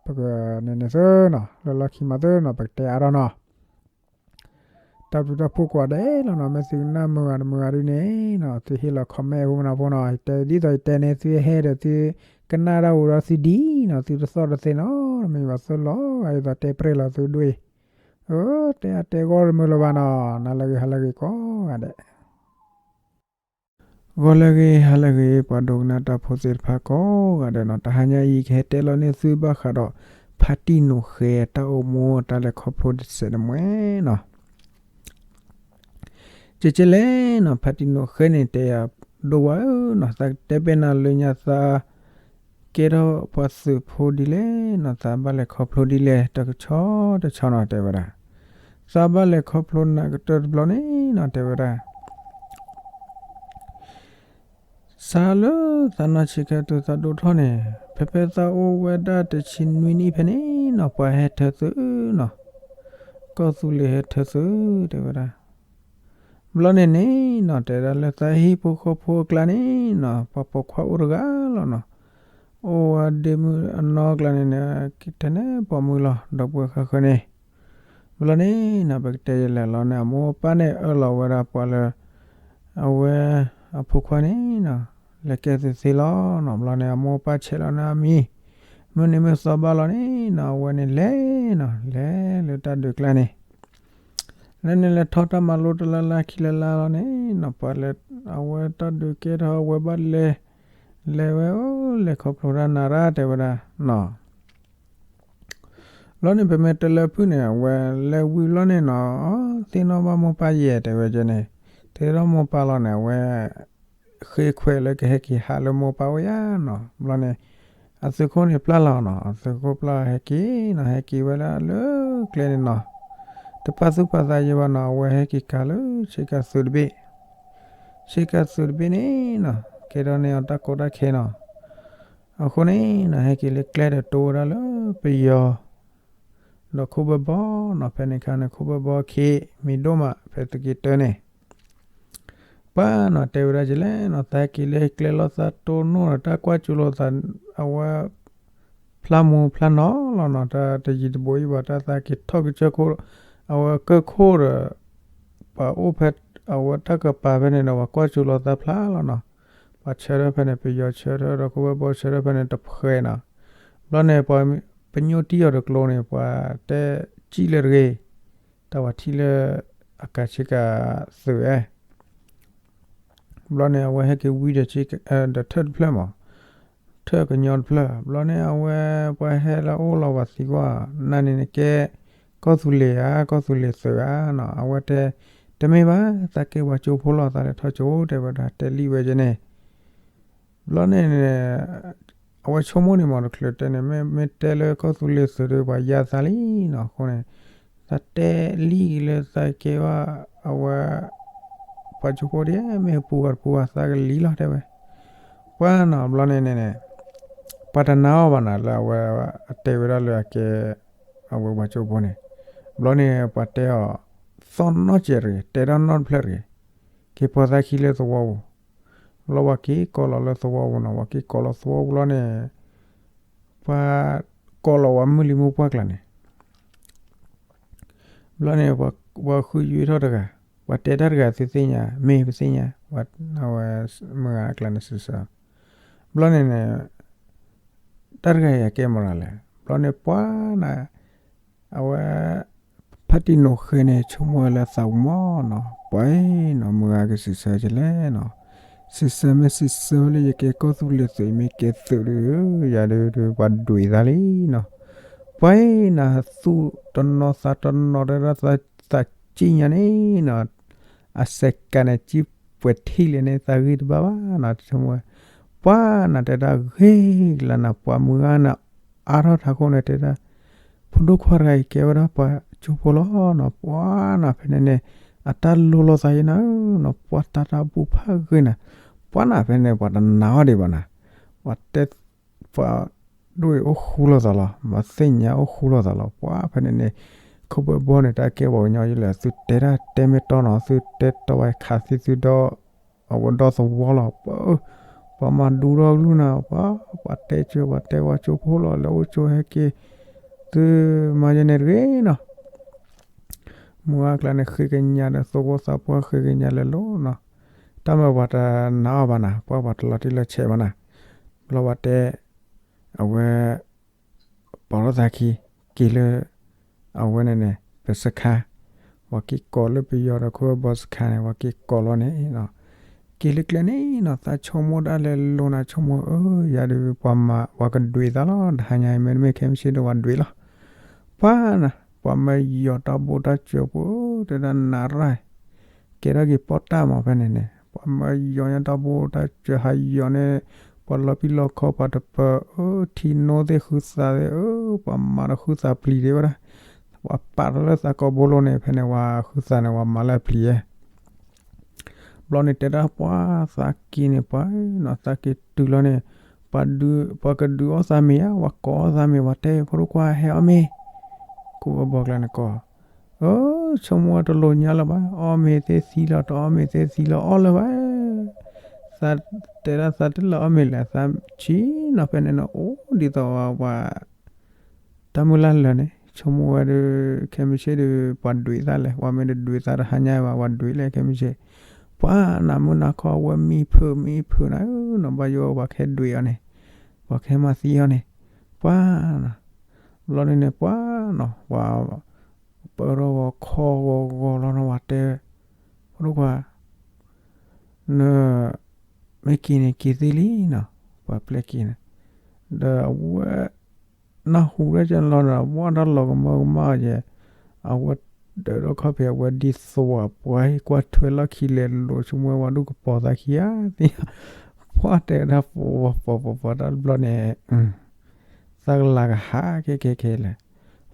ပကန့ၣ်န့ၣ်သ့နီၤ လၢလီၢ်ခံမးသ့နီၤ ပကတဲအါထီၣ်နီၤ တၢ်ဘျုးတၢ်ဖှိၣ်ကိးဂၤဒဲးလီၤနီၤ မ့ၢ်သုကနၣ်မုာ်ဂ့ၤတမုာ်ဂ့ၤဒ်န့ၣ်နီၤ သုဟ့ၣ်လီၤ comment ဖိမနုၤဖိနီၤ ယတဲဒ်သိးယတဲန့ၣ် သုဟဲဒီးသုကနၣ်တၢ်အိၣ်ဒီးသုဒ်နီၤ သုတသီၣ်တသ့နီၤ မ့ၢ်ဘၣ်သ့လီၤဂာ်ဒ်သိးတဲပြဲၢ်လီၤသုဒွဲၣ် အၢ တဲအါတဲဂီၢ်တမုာ်လၢၤဘၣ်နီၤ နၤလၢအဂ့ၤ ဟါလၢအဂ့ၤကိးဂၤဒဲး ဂီၤလၢအဂ့ၤ ဟါလၢအဂ့ၤ ပှၤဒိကနၣ်တၢ်ဖိသ့ၣ်တဖၣ်ကိးဂၤဒဲးနီၤ တဟါညါအံၤ ကဟဲတဲလီၤန့ၢ်သုဘၣ်ဃးဒီး ဖါတံၢ်နိးဃဲ တၢ်အိၣ်မူတၢ်လဲၤခီဖျိတစဲးတမှဲၤနီၤ ကဲကဲလဲၣ်နီၤ ဖါတံၢ်နိးဃဲန့ၣ် တဲယၤဒိၣ်ဝဲဧၢနီၤ သးတဲပဲနၤလၢညါသး ကဲထီၣ်ပှၤသုးဖိဒ်လဲၣ်နီၤ သးဘၣ်လဲၤခီဖျိဒ်လဲၣ် တကဆီတဆီနီၤ တဲဝဲဒၣ် သးဘၣ်လဲၤခီဖျိနၤကတၢၢ်တဘျီန့ၣ်နီၤ တဲဝဲဒၣ် စးလၢသးနီၢ်ဆံးခါတုၤသးဒိၣ်ထီၣ်န့ၣ် ဖဲဖဲသးအိၣ်ဝဲဒၣ်တဆံနွံနံၣ်ဖဲန့ၣ်နီၤ ပှၤဟဲထၢသုးနီၤ ကီၢ်သူလ့ၤဟဲထၢသုး တဲဝဲဒၣ် ဘျီန့ၣ်န့ၣ်နီၤ တဲဒၣ်လၢသးဟံၣ်ဖိဃီဖိအကျါန့ၣ်နီၤ ပှၤပိာ်ခွါအိၣ်တဂၤလီၤနီၤ အိၣ်ဝဲဒ့မုၣ်အနီၢ်ကျါန့ၣ်န့ၣ် ထဲန့ၣ်ပိာ်မုၣ်လီၤ ဒီပုၢ်ဝဲၢ်ဃၣ်ဃၢၤန့ၣ် ဘျီန့ၣ်နီၤ ပကတဲယလဲၣ်လီၤန့ၣ် အမိၢ်အပၢ်န့ၣ်အၢၣ်လီၤဝဲဒၣ်ပှၤလၢ အဝဲ အဖိခွါန့ၣ်နီၤ လဲၤကဲသုးသ့လီၤနီၤ ဘျီန့ၣ် အမိၢ်အပၢ်ဆဲးလီၤန့ၣ်အမံၤ မုၢ်နံၤမုၢ်သီဘၣ်လီၤန့ၣ်နီၤ အဝဲန့ၣ်လဲၤနီၤ လဲၤလၢတၢ်ဒုးကျါန့ၣ် လၢန့ၣ်လဲၤထီၣ်တၢ်မၤလိတလါလါခံလါလါလီၤန့ၣ်နီၤ ပှၤလၢ အဝဲတၢ်ဒုးကဲထီၣ်အဝဲဘၣ်လဲၤ လဲၤဝဲအိၣ်လဲၤခီဖျိတၢ်နၤရၣ်တဲဝဲဒၣ်နီၤ ဘျီန့ၣ် ပမ့ၢ်တဲလၢဖုၣ်န့ၣ် အဝဲလဲၤဝံၤဘျီန့ၣ်နီၤ, သ့ၣ်နီၣ်ဘၣ်မိၢ်ပၢ်ယဲၢ် တဲဝဲကဲန့ၣ်, သ့ၣ်နီၣ်မိၢ်ပၢ်လီၤန့ၣ် အဝဲ ဃ့ခွဲးလၢကဟဲက့ၤဟးလၢမိၢ်ပၢ်အိၣ်ယါနီၤ. ဘျီန့ၣ် အသုးခိၣ်န့ၣ်ပျၢ်လီၤနီၤ, အသုးခိၣ်ပျၢ်ဟဲက့ၤနီၤ, ဟဲက့ၤဝဲဒၣ်လၢကျဲန့ၣ်နီၤ, တပာ်သူၣ်ပာ်သးယံၤဘၣ်နီၤ, အဝဲဟဲက့ၤကၤလၢဆ့ကၤသုးတဘ့ၣ်, ဆ့ကၤသုးတဘ့ၣ်န့ၣ်နီၤ, ကဲထီၣ်န့ၢ်အီၤတၢ်ကီတၢ်ခဲနီၤ. အဃိန့ၣ်နီၤ ဟဲက့ၤလၢကျဲဒီး တိဝဲဒၣ်လၢပယီၤ ဒီးခိၣ်ဘၢဘီနီၤ, ဖဲန့ၣ်အခါန့ၣ် ခိၣ်ဘၢဘီခံမံၤဒိၣ်မး ဖဲသုးက့တၢန့ၣ် ပှၤနီၤ တဲဝဲဒၣ်ကလဲၣ်နီၤ, သးက့ၤလၢကျဲလီၤ သးတိၢ်နီၣ်ဒီး တၢ်ကွၢ်စူၤလိာ်သး အဝဲ ဖျါမူဖျါနီၤလီၤနီၤ, တၢ်တယံၤတဘိအံၤဘၣ်, တၢ်သးက့ၤထီၣ်ကစၢၢ်ခိၣ် အဝဲကၢၢ်ခိၣ်ဒီး ပှၤအိၣ်ဖဲ အဝဲတၢ်ကပၤဖဲန့ၣ်ဒီး ပှၤကွၢ်စူၤလိာ်သးဖျါလီၤနီၤ. ပှၤဆၢထၢၣ်ဖဲန့ၣ် ပယီၤဆၢထၢၣ်ဒီး ခိၣ်ဘၢဘီဆၢထၢၣ်ဖဲန့ၣ်တဖှဲးနီၤ. ဘျီန့ၣ် ပှၤပညိၣ်တံၢ်အီၤတကျိၤန့ၣ် ပှၤတဲစံၣ်လၢတဂ့ၤ, တၢ်ဝဲထံၣ်လၢအကၤဆ့ကၤသုးဧါ ဘျီန့ၣ် အဝဲဟဲက့ၤဝံဒီး ဒီးထၢၣ်တဖျၢၣ်မး, ထၢၣ်ကညီတဖျၢၣ်. ဘျီန့ၣ် အဝဲပှၤဟဲလၢအအိၣ်လီၤ ပှၤသံကွၢ် နၤန့ၣ်နကဲ ကီၢ်သူလ့ၤဧါ ကီၢ်သူလ့ၤသုးဧါနီၤ. အဝဲတဲ တမ့ၢ်ဘၣ်, သးကဲပှၤကၠိဖိလီၤ, သးလဲၤထီၣ်ကၠိ တဲဝဲဒၣ် တဲလံဝဲကဲန့ၣ် ဘျီန့ၣ် အဝဲဆိကမိၣ်န့ၣ်မး တချုးတဲန့ၣ် မ့ၢ်တဲလၢကီၢ်သူလ့ၤသုးဒီး ပှၤယါသးလံနီၤ. အဃိန့ၣ် သးတဲလံလၢသးကဲဘၣ် အဝဲ ပှၤကၠိဖိဒ် မ့ၢ်ပူၤဂၤတပူၤဂၤ သးကလံလီၤ တဲဝဲ. ပှၤနီၤ ဘျီန့ၣ်န့ၣ် ပှၤတနာ်အီၤဘၣ်နီၤ လၢအဝဲအတဲဝဲဒၣ်လၢအကဲ အဝဲပှၤကၠိဖိန့ၣ်. ဘျီန့ၣ် ပှၤတဲအီၤ သီၣ်နီၣ်စဲးတဂ့ၤ, တဲတၢ်နီတဖျၢၣ်တဂ့ၤ, က့ၤပိာ်သးခံလၢသဝီပူၤ. ဘျီပှၤက့ၤကိးလီၤလၢသဝီပူၤနီၤ, ပှၤက့ၤကိးလီၤသဝီပူၤလီၤန့ၣ် ပှၤကိးလီၤပှၤမုၢ်လံၤမုၢ်ပှၢ်ကျါန့ၣ် ဘျီန့ၣ် ပှၤဃုယွံထီၣ်တဂၤ, ပှၤတဲတၢ်တဂၤသုသ့ၣ်ညါ, မ့ၢ်ပသ့ၣ်ညါ, ဝဲမုၢ်ဂၤအကျါန့ၣ်စံးဆၢ. ဘျီန့ၣ်န့ၣ် တၢ်တဂၤအံၤအကဲမနုၤလဲၣ်. ဘျီန့ၣ်ပှၤနၤ အဝဲ ဖါတံၢ်နိးဃဲန့ၣ် ဆိကမိၣ်ဝဲလၢသးပူၤမးနီၤ, ပှၤအံၤနီၤ မုၢ်ဂၤကစံးဆၢကလဲၣ်နီၤ, စံးဆၢမ့ၢ်စံးဆၢဝဲလၢယကဲကီၢ်သူလ့ၤသုး ယမ့ၢ်ကဲသုးဒီး ယၤဒုးဒုး ပှၤဒွဲၣ်သးလံနီၤ. ပှၤအံၤနၤ သူၣ်တနီၤသးတနီၤ တဲဒၣ်သးစံၣ်ညါန့ၣ်နီၤ, အစဲးကးန့ၣ် စံၣ်ပှဲၤထံၣ်လဲၣ်န့ၣ် သးဂံၢ်တဘၣ်ဘၣ်နီၤ, ဆိကမိၣ်ဝဲ ပှၤနၤတဲဒၣ်ဂ့ၤကလါနၤ ပှၤမုၢ်ဂၤနၤ အါထီၣ်ထးခိၣ်န့ၣ်တဲဒၣ် ဖိဒိၣ်ခွါတဂၤအံၤကဲဝဲဒၣ်ပှၤကၠိဖိလီၤနီၤ, ပှၤနၤဖဲန့ၣ်န့ၣ် အတၢ်လိၤလိာ်သးယံၤနၤဧၢနီၤ, ပှၤတၢ်တၢ်ဘူၣ်ဖးဂ့ၤနၤ, ပှၤနၤဖဲန့ၣ် ပှၤတနာ်အီၤဒံးဘၣ်နၤ, ပှၤတဲ ပှၤဒိၣ်အံၤအိၣ်ဃူလိာ်သးလီၤ, မၤသ့ၣ်ညါအိၣ်ဃူလိာ်သးလီၤ, ပှၤဖဲန့ၣ်န့ၣ် ခိၣ်ဘၢဘီန့ၣ် တၢ်ကဲပှၤကညီယလဲၣ်, သုတဲတၢ်တဲမ့ၢ်တီနီၤ, သုတဲတီဝဲခးသံသုဒီ အဝဲဒီသဝီလီၤ, ပှၤမၤဒူထီၣ်ကလုၢ်နၤ, ပှၤ ပှၤတဲကၢၤ ပှၤတဲဝဲကၠိဖိလီၤ, လဲၤအိၣ်ကၠိဟဲက့ၤ, သုမၤယဲန့ၣ်တဂ့ၤနီၤ, မုၢ်ဂၤအကျါန့ၣ် ဃ့ကညးဒီးသဝီသးပှၢ်ဃ့ကညးလဲၤလိၤနီၤ, တၢ်မၤပှၤတနာ်အီၤဘၣ်နၤ, ပှၤပှၤတလီၤတံၢ်လီၤဆဲးဘၣ်နၤ, ဘျီပှၤတဲ အဝဲ ပိာ်ထီၣ်သးခံ က့ၤလၢ အဝဲန့ၣ်န့ၣ် ပစခါ, ပှၤက့ၤကိးလၢပယီၤဒီးခိၣ်ဘၢဘီစခါန့ၣ် ပှၤက့ၤကိးလီၤန့ၣ်နီၤ, က့ၤလၢကျဲန့ၣ်နီၤ သးဆိကမိၣ်ဒၣ်လဲာ်လိၤနၤ ဆိကမိၣ်အၢ ယၤဒုးပှၤမၤ ပှၤကဒွဲၣ်သးလီၤ, တဟါညါအံၤမ့တမ့ၢ်ခဲမုၢ်ဆ့ၣ်ဒီးပှၤဒွဲၣ်လီၤ, ပှၤနၤ ပှၤမၢယီၤတၢ်ဘိၣ်တၢ်စၢၤဖိ တဲဒၣ်နးရၢ် ကဲထီၣ်က့ၤပီၣ်တၢ်မးဖဲန့ၣ်န့ၣ် ပှၤမၢယီၤညါတၢ်ဘိၣ်တၢ်စၢၤ ဟးယီၤန့ၣ် ပှၤလီၤပံာ်လီၤခီ ပှၤတပၢၤအၢ ထံနိသ့ၣ်ဃုသးသ့ၣ်အၢ ပှၤမၤဒီးဃုသးပျံၤဒံးဝဲဒၣ်, ပှၤပာ်ထီၣ်လၢသးကိးဘိလိၤန့ၣ် ဖဲန့ၣ် ပှၤဃုသးန့ၣ် ပှၤမၤလၢအပျံၤဧါ ဘျီန့ၣ်တဲဒၣ်ပှၤသးက့ၤန့ၣ် ပှၤနီၤ သးက့ၤတုၤလီၤန့ၣ် ပှၤဒုး ပှၤကဒုးအီၣ်သးမ့ၤဧါ ပှၤကိးအီၣ်သးမ့ၤ ပှၤတဲဖိဒိၣ်ခွါဟဲအီၣ်မ့ၤ, ခိၣ်ဘၢဘီကျါန့ၣ်ကိး, အၢ ဆိကမိၣ်ဝဲတလိၤညါလၢၤဘၣ် အီၣ်မ့ၤသ့ၣ်သံလီၤ တအီၣ်မ့ၤသ့ၣ်သံလီၤ အီၣ်လၢၤဘၣ်, သးတဲဒၣ်သးတလၢအီၣ်မ့ၤလဲၣ် သးဆံနီၤ ဖဲန့ၣ်နီၤ အိၣ်ဒ်သိးပှၤ တၢ်မုၢ်လၢ်လၢာ်န့ၣ် ဆိကမိၣ်ဝဲဒီး ခဲမုၢ်ဆ့ၣ်ဒီး ပှၤဒွဲၣ်သးလဲၣ် ပှၤမ့ၢ်တဒွဲၣ်သးတဟါညါဘၣ် ပှၤဒွဲၣ်လဲၣ်ခဲမုၢ်ဆ့ၣ်, ပှၤနးမုၢ်နၤခီအဝဲမံဖုးမံဖုးနၤဧၢနီၤ ဘၣ်ယိၣ်ပှၤကဟဲဒွဲၣ်အီၤန့ၣ် ပှၤကဟဲမၤသံအီၤန့ၣ်, ပှၤနီၤ ဘျီန့ၣ်န့ၣ် ပှၤနီၤ ပှၤ ပၢထီၣ်ဂီၤခီဂီၤဂီၤလီၤနီၤ ပှၤတဲ ဖိဒိၣ်ခွါ န မ့ၢ်က့ၤန့ၣ်က့ၤသ့လံနီၤ ပှၤပျဲက့ၤန့ၣ်, ဒီးအဝဲ နၢ်ဟူတၢ်ကလီၤဒီး ပှၤတၢ်လီၤကမၢကမၣ်ယဲ, အဝဲဒၢးထီၣ်ခီၣ်ဖံး အဝဲဒ်သိးပှၤဟ့ၣ်ကွၢ်ထွဲလီၢ်ခံလဲၤလိာ်ဆိကမိၣ်ဝဲဒူၣ်ကပီၤသးခံဧါ, သ့ၣ်ညါ, ပှၤတဲဒၣ်ပှၤပှၤပှၤပှၤတၢ်တဘျီန့ၣ် သးကလၤကဟးခဲခဲခဲလဲၣ်,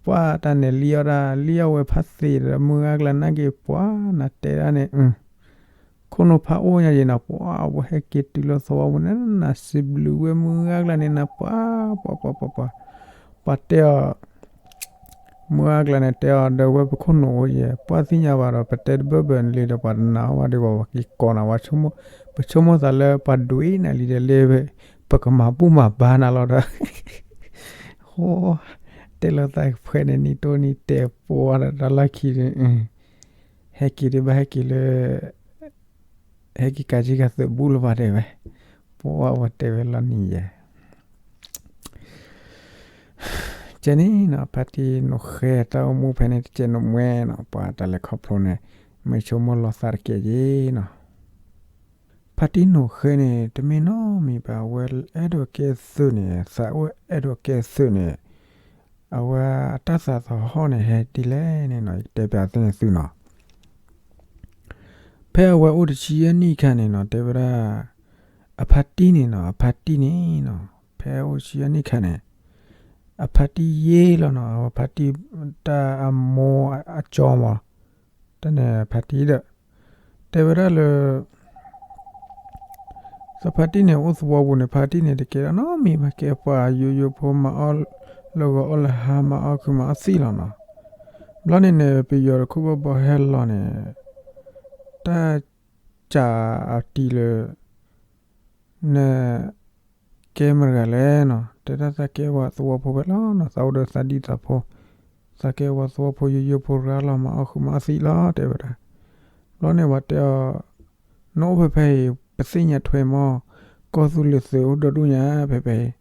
ပှၤတၢ်န့ၣ်လံအီၣ်ဒၣ် လံအီၣ်ဝဲဖးသ့ဒီး မုၢ်ဂၤကျါနာ်က့ၤပှၤနတဲဒၣ်န့ၣ် ခိၣ်နူာ်ဖးအိၣ်ညါယဲနီၤ, ပှၤဝဲဟဲက့ၤတုၤလၢသဝီပူၤန့ၣ် နစံးဘျုးဝဲမုၢ်ဂၤကျါန့ၣ်နၤ ပှၤ ပှၤ ပှၤ ပှၤ ပှၤ, ပှၤတဲအီၤ, မုၢ်ဂၤကျါန့ၣ် တဲအီၤဒီးဝဲပခိၣ်နူာ်အိၣ်ယဲ, ပှၤသ့ၣ်ညါဘၣ်ဒီး ပတဲတဘၢဘၢလံဒီး ပှၤတနာ်အီၣ်ဘၣ်ဒီး ပှၤက့ၤကိးနၤဝဲ, ပဆိကမိၣ်သးလၢပှၤဒွံးနၤလံဒီး လၢ ပကမၤဘူၣ်မၤဘါနၤလီၤဒီး ဟိ တဲလီၤသးဖှဲးန့ၣ် နံၤတိၢ်နံၤတဲာ်ပှၤဒီးတၢ်လီၢ်ခံန့ၣ် ဟဲက့ၤဒ်ဘၣ်ဟဲက့ၤလၢ ဟဲက့ၤကးက့ၤကသုးဘူးလၢၤဘၣ်တဲဝဲ, ပှၤဝဲတဲဝဲလီၤနံၤယဲ ကဲန့ၣ်နီၤ ဖါတံၢ်နိၣ်ဃဲတၢ်အိၣ်မူဖဲန့ၣ်တကဲးနီၣ်မွဲနီၤ ပှၤတၢ်လဲၤခီဖျိန့ၣ် မ့ၢ်ဆိကမိၣ်လီၤသးတကဲးက့ၤနီၤ ဖါတံၢ်နိၣ်ဃဲန့ၣ် တမ့ၢ်နီတမံၤဘၣ် အဝဲအဲၣ်ဒိးကဲသုးန့ၣ် သးအိၣ်အဲၣ်ဒိးကဲသုးန့ၣ် အဝဲအတၢ်သးသဟီၣ်န့ၣ် ဟဲဒ်လဲၣ်န့ၣ်နီၤ ယကတဲပျးသုန့ၣ်သုနီၤ ဖဲအဝဲအိၣ်တဆံယဲၢ်နံၣ်ခါန့ၣ်နီၤ တဲဝဲဒၣ် အဖါတံၢ်န့ၣ်နီၤ အဖါတံၢ်န့ၣ်နီၤ ဖဲအိၣ်တဆံယဲၢ်နံၣ်ခါန့ၣ် အဖါတံၢ်ယ့လီၤနီၤ အဝဲဖါတံၢ်တၢ်အမိၢ်အကၠီမး တၢ်န့ၣ်ဖါတံၢ်ဒီး တဲဝဲဒၣ်လၢ သဖါတံၢ်န့ၣ် အိၣ်သဝီပူၤန့ၣ် ဖါတံၢ်န့ၣ် တကဲဒၣ်နီတမံၤဘၣ် ကဲပှၤယိယိဖိ မၤအီၣ်လၢဂီၤအီၣ်လၢဟါ မၤအီၣ်ခုးမၤအီၣ်သံလီၤနီၤ. ဘျီန့ၣ်န့ၣ် ပယီၤတခိၣ်ဘီဘီဟဲလီၤန့ၣ် တၢ်စးအတံၤလၢ န ကဲမတၤတဂၤလဲၣ်နီၤ, တဲဒၣ်သးကဲပှၤသဝီဖိဖဲလီၤနီၤ, သးအိၣ်ဒီးသးဒံသးဖိ, သးကဲပှၤသဝီဖိယိယိဖိတဂၤလီၤ, မၤအီၣ်ဃုာ်မၤအီၣ်သံလီၤ တဲဝဲဒၣ်. ဘျီန့ၣ်ပှၤတဲအီၤ, နအိၣ်ဖဲဖဲအံၤ ပသ့ၣ်ညါထွဲမီၢ်, ကီၢ်သူလ့ၤသုးအိၣ်ဒီဒူၣ်ညါဖဲဖဲအံၤ.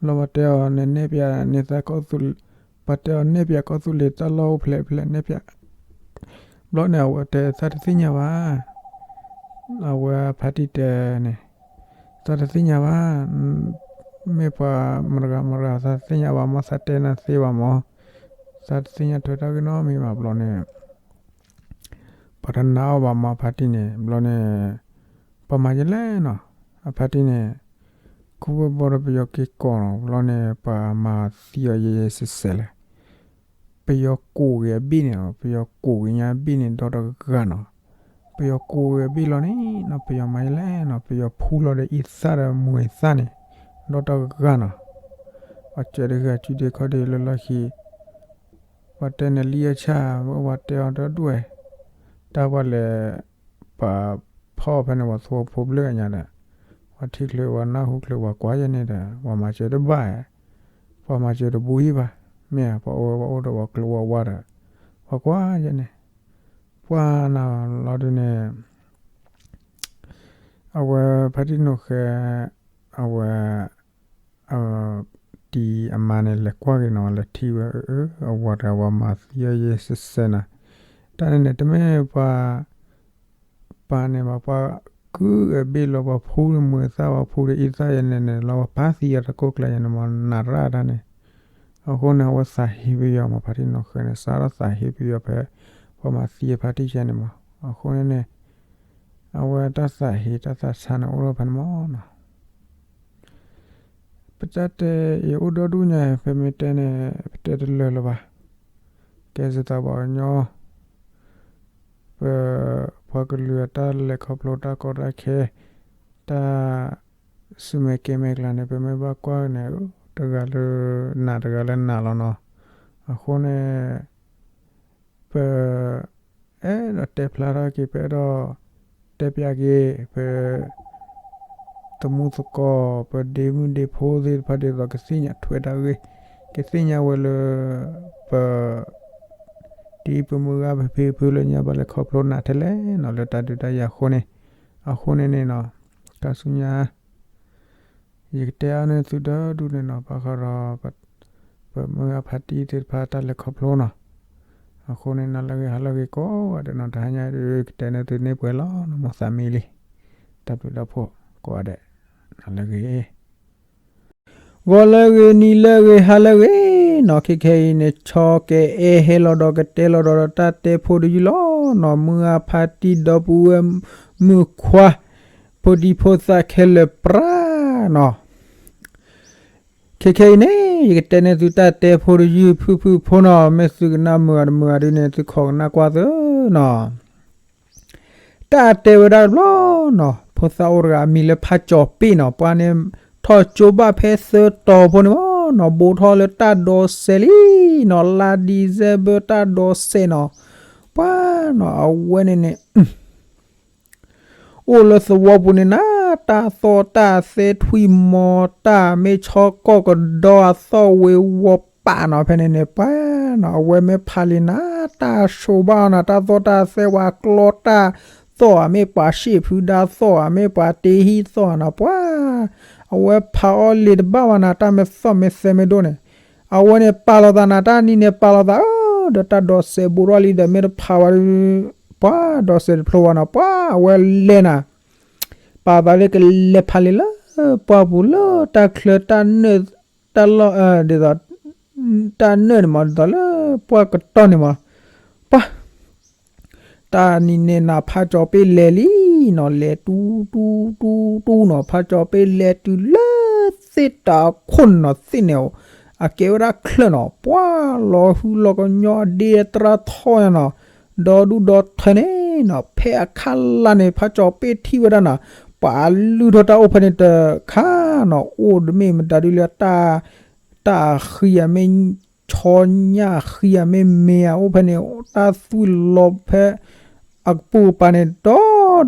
ဘျီပှၤတဲအီၤ နနဲၣ်ပၠးန့ၢ်သးကီၢ်သူလ့ၤ, ပှၤတဲအီၤနဲၣ်ပၠးကီၢ်သူလ့ၤတၢ်လီၢ်အိၣ်ဖျဲၣ်ဖျဲၣ် နဲၣ်ပၠး ဘျီန့ၣ် အဝဲတဲ သးတသ့ၣ်ညါဘၣ်. အဝဲဖါတံၢ်တဲန့ၣ်, သးတသ့ၣ်ညါဘၣ်, မ့ၢ်ပှၤမတဂၤမတဂၤ သးတသ့ၣ်ညါဘၣ်မး, သးတဲနၤသ့ဘၣ်မး, သးတသ့ၣ်ညါထွဲတၢ်ဂ့ၢ်နီတမံၤဘၣ်. ဘျီန့ၣ် ပှၤတနာ်အီၤဘၣ်မး ဖါတံၢ်န့ၣ်. ဘျီန့ၣ် ပှၤမၤယလဲၣ်နီၤ, အဖါတံၢ်န့ၣ် ခိၣ်ဘီဘီဒီးပယီၤက့ၤကိးနီၤ. ဘျီန့ၣ် ပှၤမၤသံအီၤယဲယဲစဲးစဲးလဲၣ်. ပယီၤကိးက့ၤအဘ့ၣ်န့ၣ်, ပယီၤကိးက့ၤညါအဘ့ၣ်န့ၣ် ဒီတဂၤနီၤ. ပယီၤကိးက့ၤအဘ့ၣ်လီၤန့ၣ်နီၤ, ပယီၤမၤယလဲၣ်နီၤ, ပယီၤဖူလီၤဒီးအံသၣ်ဒီးမူၤအံသၣ်န့ၣ် ဒီတဂၤနီၤ. ပှၤစၢၤတဂၤစုဒ့ခီဒ့လၢလီၢ်ခံ ပှၤတဲန့ၣ်လံအဆၣ်, ပှၤတဲအီၤတဒူၣ်ဝဲ, တၢ်ပှၤလဲၤ ပှၤဖီၣ်ဖဲန့ၣ်ပှၤသဝီဖိဘျၢၣ်ညါဒီး, ပှၤထံၣ်ချုးပှၤနၢ်ဟူချုးပှၤကွၢ်ယဲန့ၣ်ဒီး ပှၤမၤစၢၤတဘၣ်, ပှၤမၤစၢၤတဘူးဟံၣ်ဘၣ်, မ့ၢ်ဧါ, ပှၤအိၣ်ဝဲပှၤအိၣ်ဒီးပှၤကျိၤဝဲဝါဒီး ပှၤကွၢ်ယဲန့ၣ်, ပှၤနၤလီၤဒုန့ၣ် အဝဲဖါတံၢ်နိၣ်ဃဲ အဝဲ တံၤအမါန့ၣ် လဲၤကွၢ်က့ၤနီၤ, လဲၤထံၣ်ဝဲ အဝၤတဂၤ ပှၤမၤသံအီၤယဲစဲးစဲးနီၤ. တၢ်န့ၣ်န့ၣ် တမ့ၢ်ပှၤ ပာ်န့ၣ်ဘၣ်, ပှၤကုၢ်အဘ့ၣ်လီၤ, ပှၤဖူဒီးမူၤသၣ်, ပှၤဖူဒီးအံသၣ်ယဲန့ၣ်န့ၣ် လီၤပာ်သံအီၤတကိၢ်ကျါယဲန့ၣ်မး နးရၣ်တၢ်န့ၣ်. အဃိန့ၣ် အဝဲသးဟ့ပယီၤမး, ဖါတံၢ်နိၣ်ဃဲန့ၣ် စးထီၣ်သးဟ့ပယီၤဖဲ ပှၤမၤသံအဖါတံၢ်ယဲန့ၣ်မး. အဃိန့ၣ်န့ၣ် အဝဲတၢ်သးဟ့တၢ်သးဆါန့ၣ် အိၣ်ထီၣ်ဖဲန့ၣ်မးနီၤ. ပတၢ်တဲအံၤအိၣ်ဒီဒူၣ်ညါ, ဖဲမ့ၢ်တဲန့ၣ် ပတဲတလၢာ်လၢၤဘၣ်. ကဲစ့ၢ်သးပှၤကညီ, ပ ပှၤကလုာ်အတၢ်လဲၤခီဖျိတၢ်ကီတၢ်ခဲ, တၢ်ဆူၣ်မဲာ်ကဲမဲာ်ကျါန့ၣ် ပမ့ၢ်ဘၣ်ကွၢ်န့ၣ် တဂၤလၢနးတဂၤလၢနးလီၤနီၤ. အဃိန့ၣ် ပ အဲၣ်ဒိးတဲဖျါထီၣ်က့ၤ ပအဲၣ်ဒိးတဲပျးက့ၤ ပ သမူသကိး ပဒ့မုၣ်ဒ့ဖိသ့ၣ်တဖၣ်ဒ်သိး ကသ့ၣ်ညါထွဲတၢ်ဂ့ၢ်, ကသ့ၣ်ညါဝဲလၢ ပ ဒ်ပမုၢ်ဂၤ ပဖံပဖုလၢညါဘၣ်လဲၤခီဖျိနးထဲလဲၣ်နီၤ လၢတၢ်ဒုးတၢ်ယၤအဃိန့ၣ်, အဃိန့ၣ်န့ၣ်နီၤ တၢ်ဆူညါ ယကတဲအါန့ၢ်သုဒီဒူၣ်န့ၣ်နီၤ ဘၣ်ဃးဒီး ပမုၢ်ဂၤဖါတံၢ်သ့ၣ်တဖၣ်တၢ်လဲၤခီဖျိနီၤ. အဃိန့ၣ် နၤလၢဂ့ၤဟါလၢဂ့ၤကိးဂၤဒဲးနီၤ, တဟါညါဒုးကတဲန့ၢ်သုန့ၢ်ပှဲၤလီၤနီၤ မိၢ်သးမံလံ, တၢ်ဘျုးတၢ်ဖှိၣ်ကိးဂၤဒဲး, နၤလၢဂ့ၤ, ဂီၤလၢဂ့ၤ နံၤလၢဂ့ၤ ဟါလၢဂ့ၤ နီၤ ခဲခဲအံၤန့ၣ် ဆီကအဲၣ်ဟဲလီၤဒီးကတဲလီၤဒီးတၢ်တဲဖိတယုၢ်လီၤနီၤ မုၢ်အါဖါတံၢ်ဒီပုၢ်ဝဲၢ်မုၣ်ခွါ ဖိဒံဖိသၣ်ခဲလၢာ်ပြးနီၤ ခဲခဲအံၤန့ၣ် ယကတဲန့ၢ်သုတၢ်တဲဖိတယုၢ်ဖုၣ်ဖုၣ်ဖိနီၤ မ့ၢ်သုကနၣ်မုာ်ဂ့ၤတမုာ်ဂ့ၤဒ်န့ၣ် သုခိးကနၣ်ကွၢ်သၢနီၤ တၢ်တဲဝဲဒၣ်တဘျီနီၤ ဖိသၣ်အိၣ်တဂၤအမံၤလၢဖးကၠီၤပ့ၣ်နီၤ ပှၤန့ၣ် ထီၣ်ကၠိဘၣ်ဖဲသၢတီၤဖိန့ၣ်မ့ၢ်နီၤ ဘူးထီၣ်လၢတၢ်ဒိးစဲးလံနီၤ လါဒံၣ်စဲဘၢၣ်တၢ်ဒိးစဲးနီၤ ပှၤနီၤ အဝဲန့ၣ်န့ၣ် အိၣ်လၢသဝီပူၤန့ၣ်နၤ တၢ်သီၣ်တၢ်သဲထွံၣ်မီၤ တၢ်မ့ၢ်ဆီကီၢ်ကဒီအသီၣ်ဝ့ၤဝီၤပာ်နီၤ ဖဲန့ၣ်န့ၣ် ပှၤနီၤ အဝဲမ့ၢ်ဖးလံာ်နၤ တၢ်ဆိးဘၣ်အီၤနၤ တၢ်သီၣ်တၢ်သဲဝဲအကျီတၢ်သီၣ်ဧါ မ့ၢ်ပှၤရှ့ၣ်ဖုဒါသီၣ်ဧါ မ့ၢ်ပှၤတ့ဟံၣ်သီၣ်ဧါနီၤ ပှၤ အဝဲဖးအီၤလံာ်တဘၣ်ဘၣ်နၤ တၢ်မ့ၢ်သီၣ်မ့ၢ်သဲမ့ၢ်ဒိၣ်န့ၣ် အဝဲန့ၣ်ပာ်လီၤသးနၤ တၢ်နံၤန့ၣ်ပာ်လီၤသးဧၢ ဒီးတၢ်ဒိးစဲးဘူးထီၣ်လံဒီး မ့ၢ်တဖးဝဲဒီး ပှၤဒိးစဲးတဖျိဝဲနီၤ ပှၤအဝဲလဲၤနၤ ပာ်သးလၢကလဲၤဖးလံာ်လၢပှၢ်ပူၤလၢတၢ်ချၢတၢ်နၢၣ် တၢ်လီၢ် ဒ်သိး တၢ်နၢၣ်န့ၣ်မ့ၢ် ဒ်သိးလၢပှၢ်ကတီၢ်န့ၣ်မ့ၢ် ပှၤ တၢ်နံၤန့ၣ်နၤ ဖးကၠီၤပ့ၣ်လဲၤလံနီၤ လဲၤတူတူတူတူနီၤ ဖးကၠီၤပ့ၣ်လဲၤတုၤလၢသ့ၣ်တၢ်ခိၣ်န့ၣ်နီၤ သ့ၣ်န့ၣ် အကဲဝဲဒၣ်ချၢၣ်နီၤ ပှၤလီၤဟုလီၤကညီအဒ့အတြၢ်ထီၣ်ညါနီၤ ဒီဒူၣ်ဒီထၢန့ၣ်နီၤ ဖဲအခၣ်လါန့ၣ် ဖးကၠီၤပ့ၣ်ထံၣ်ဝဲဒၣ်နီၤ ပှၤလုၢ်ထီၣ်တၢ်အိၣ်ဖဲန့ၣ်တခါနီၤ အိၣ်တမ့ၢ်မတၤဒုလၢတၢ် တၢ်အဃံဧါမ့ၢ် ဆီညၣ်အဃံဧါမ့ၢ်မ့ၢ်ဧါ အိၣ်ဖဲန့ၣ် တၢ်သွံၣ်လီၤဖဲ အကပူၤကပၤန့ၣ် ဒီ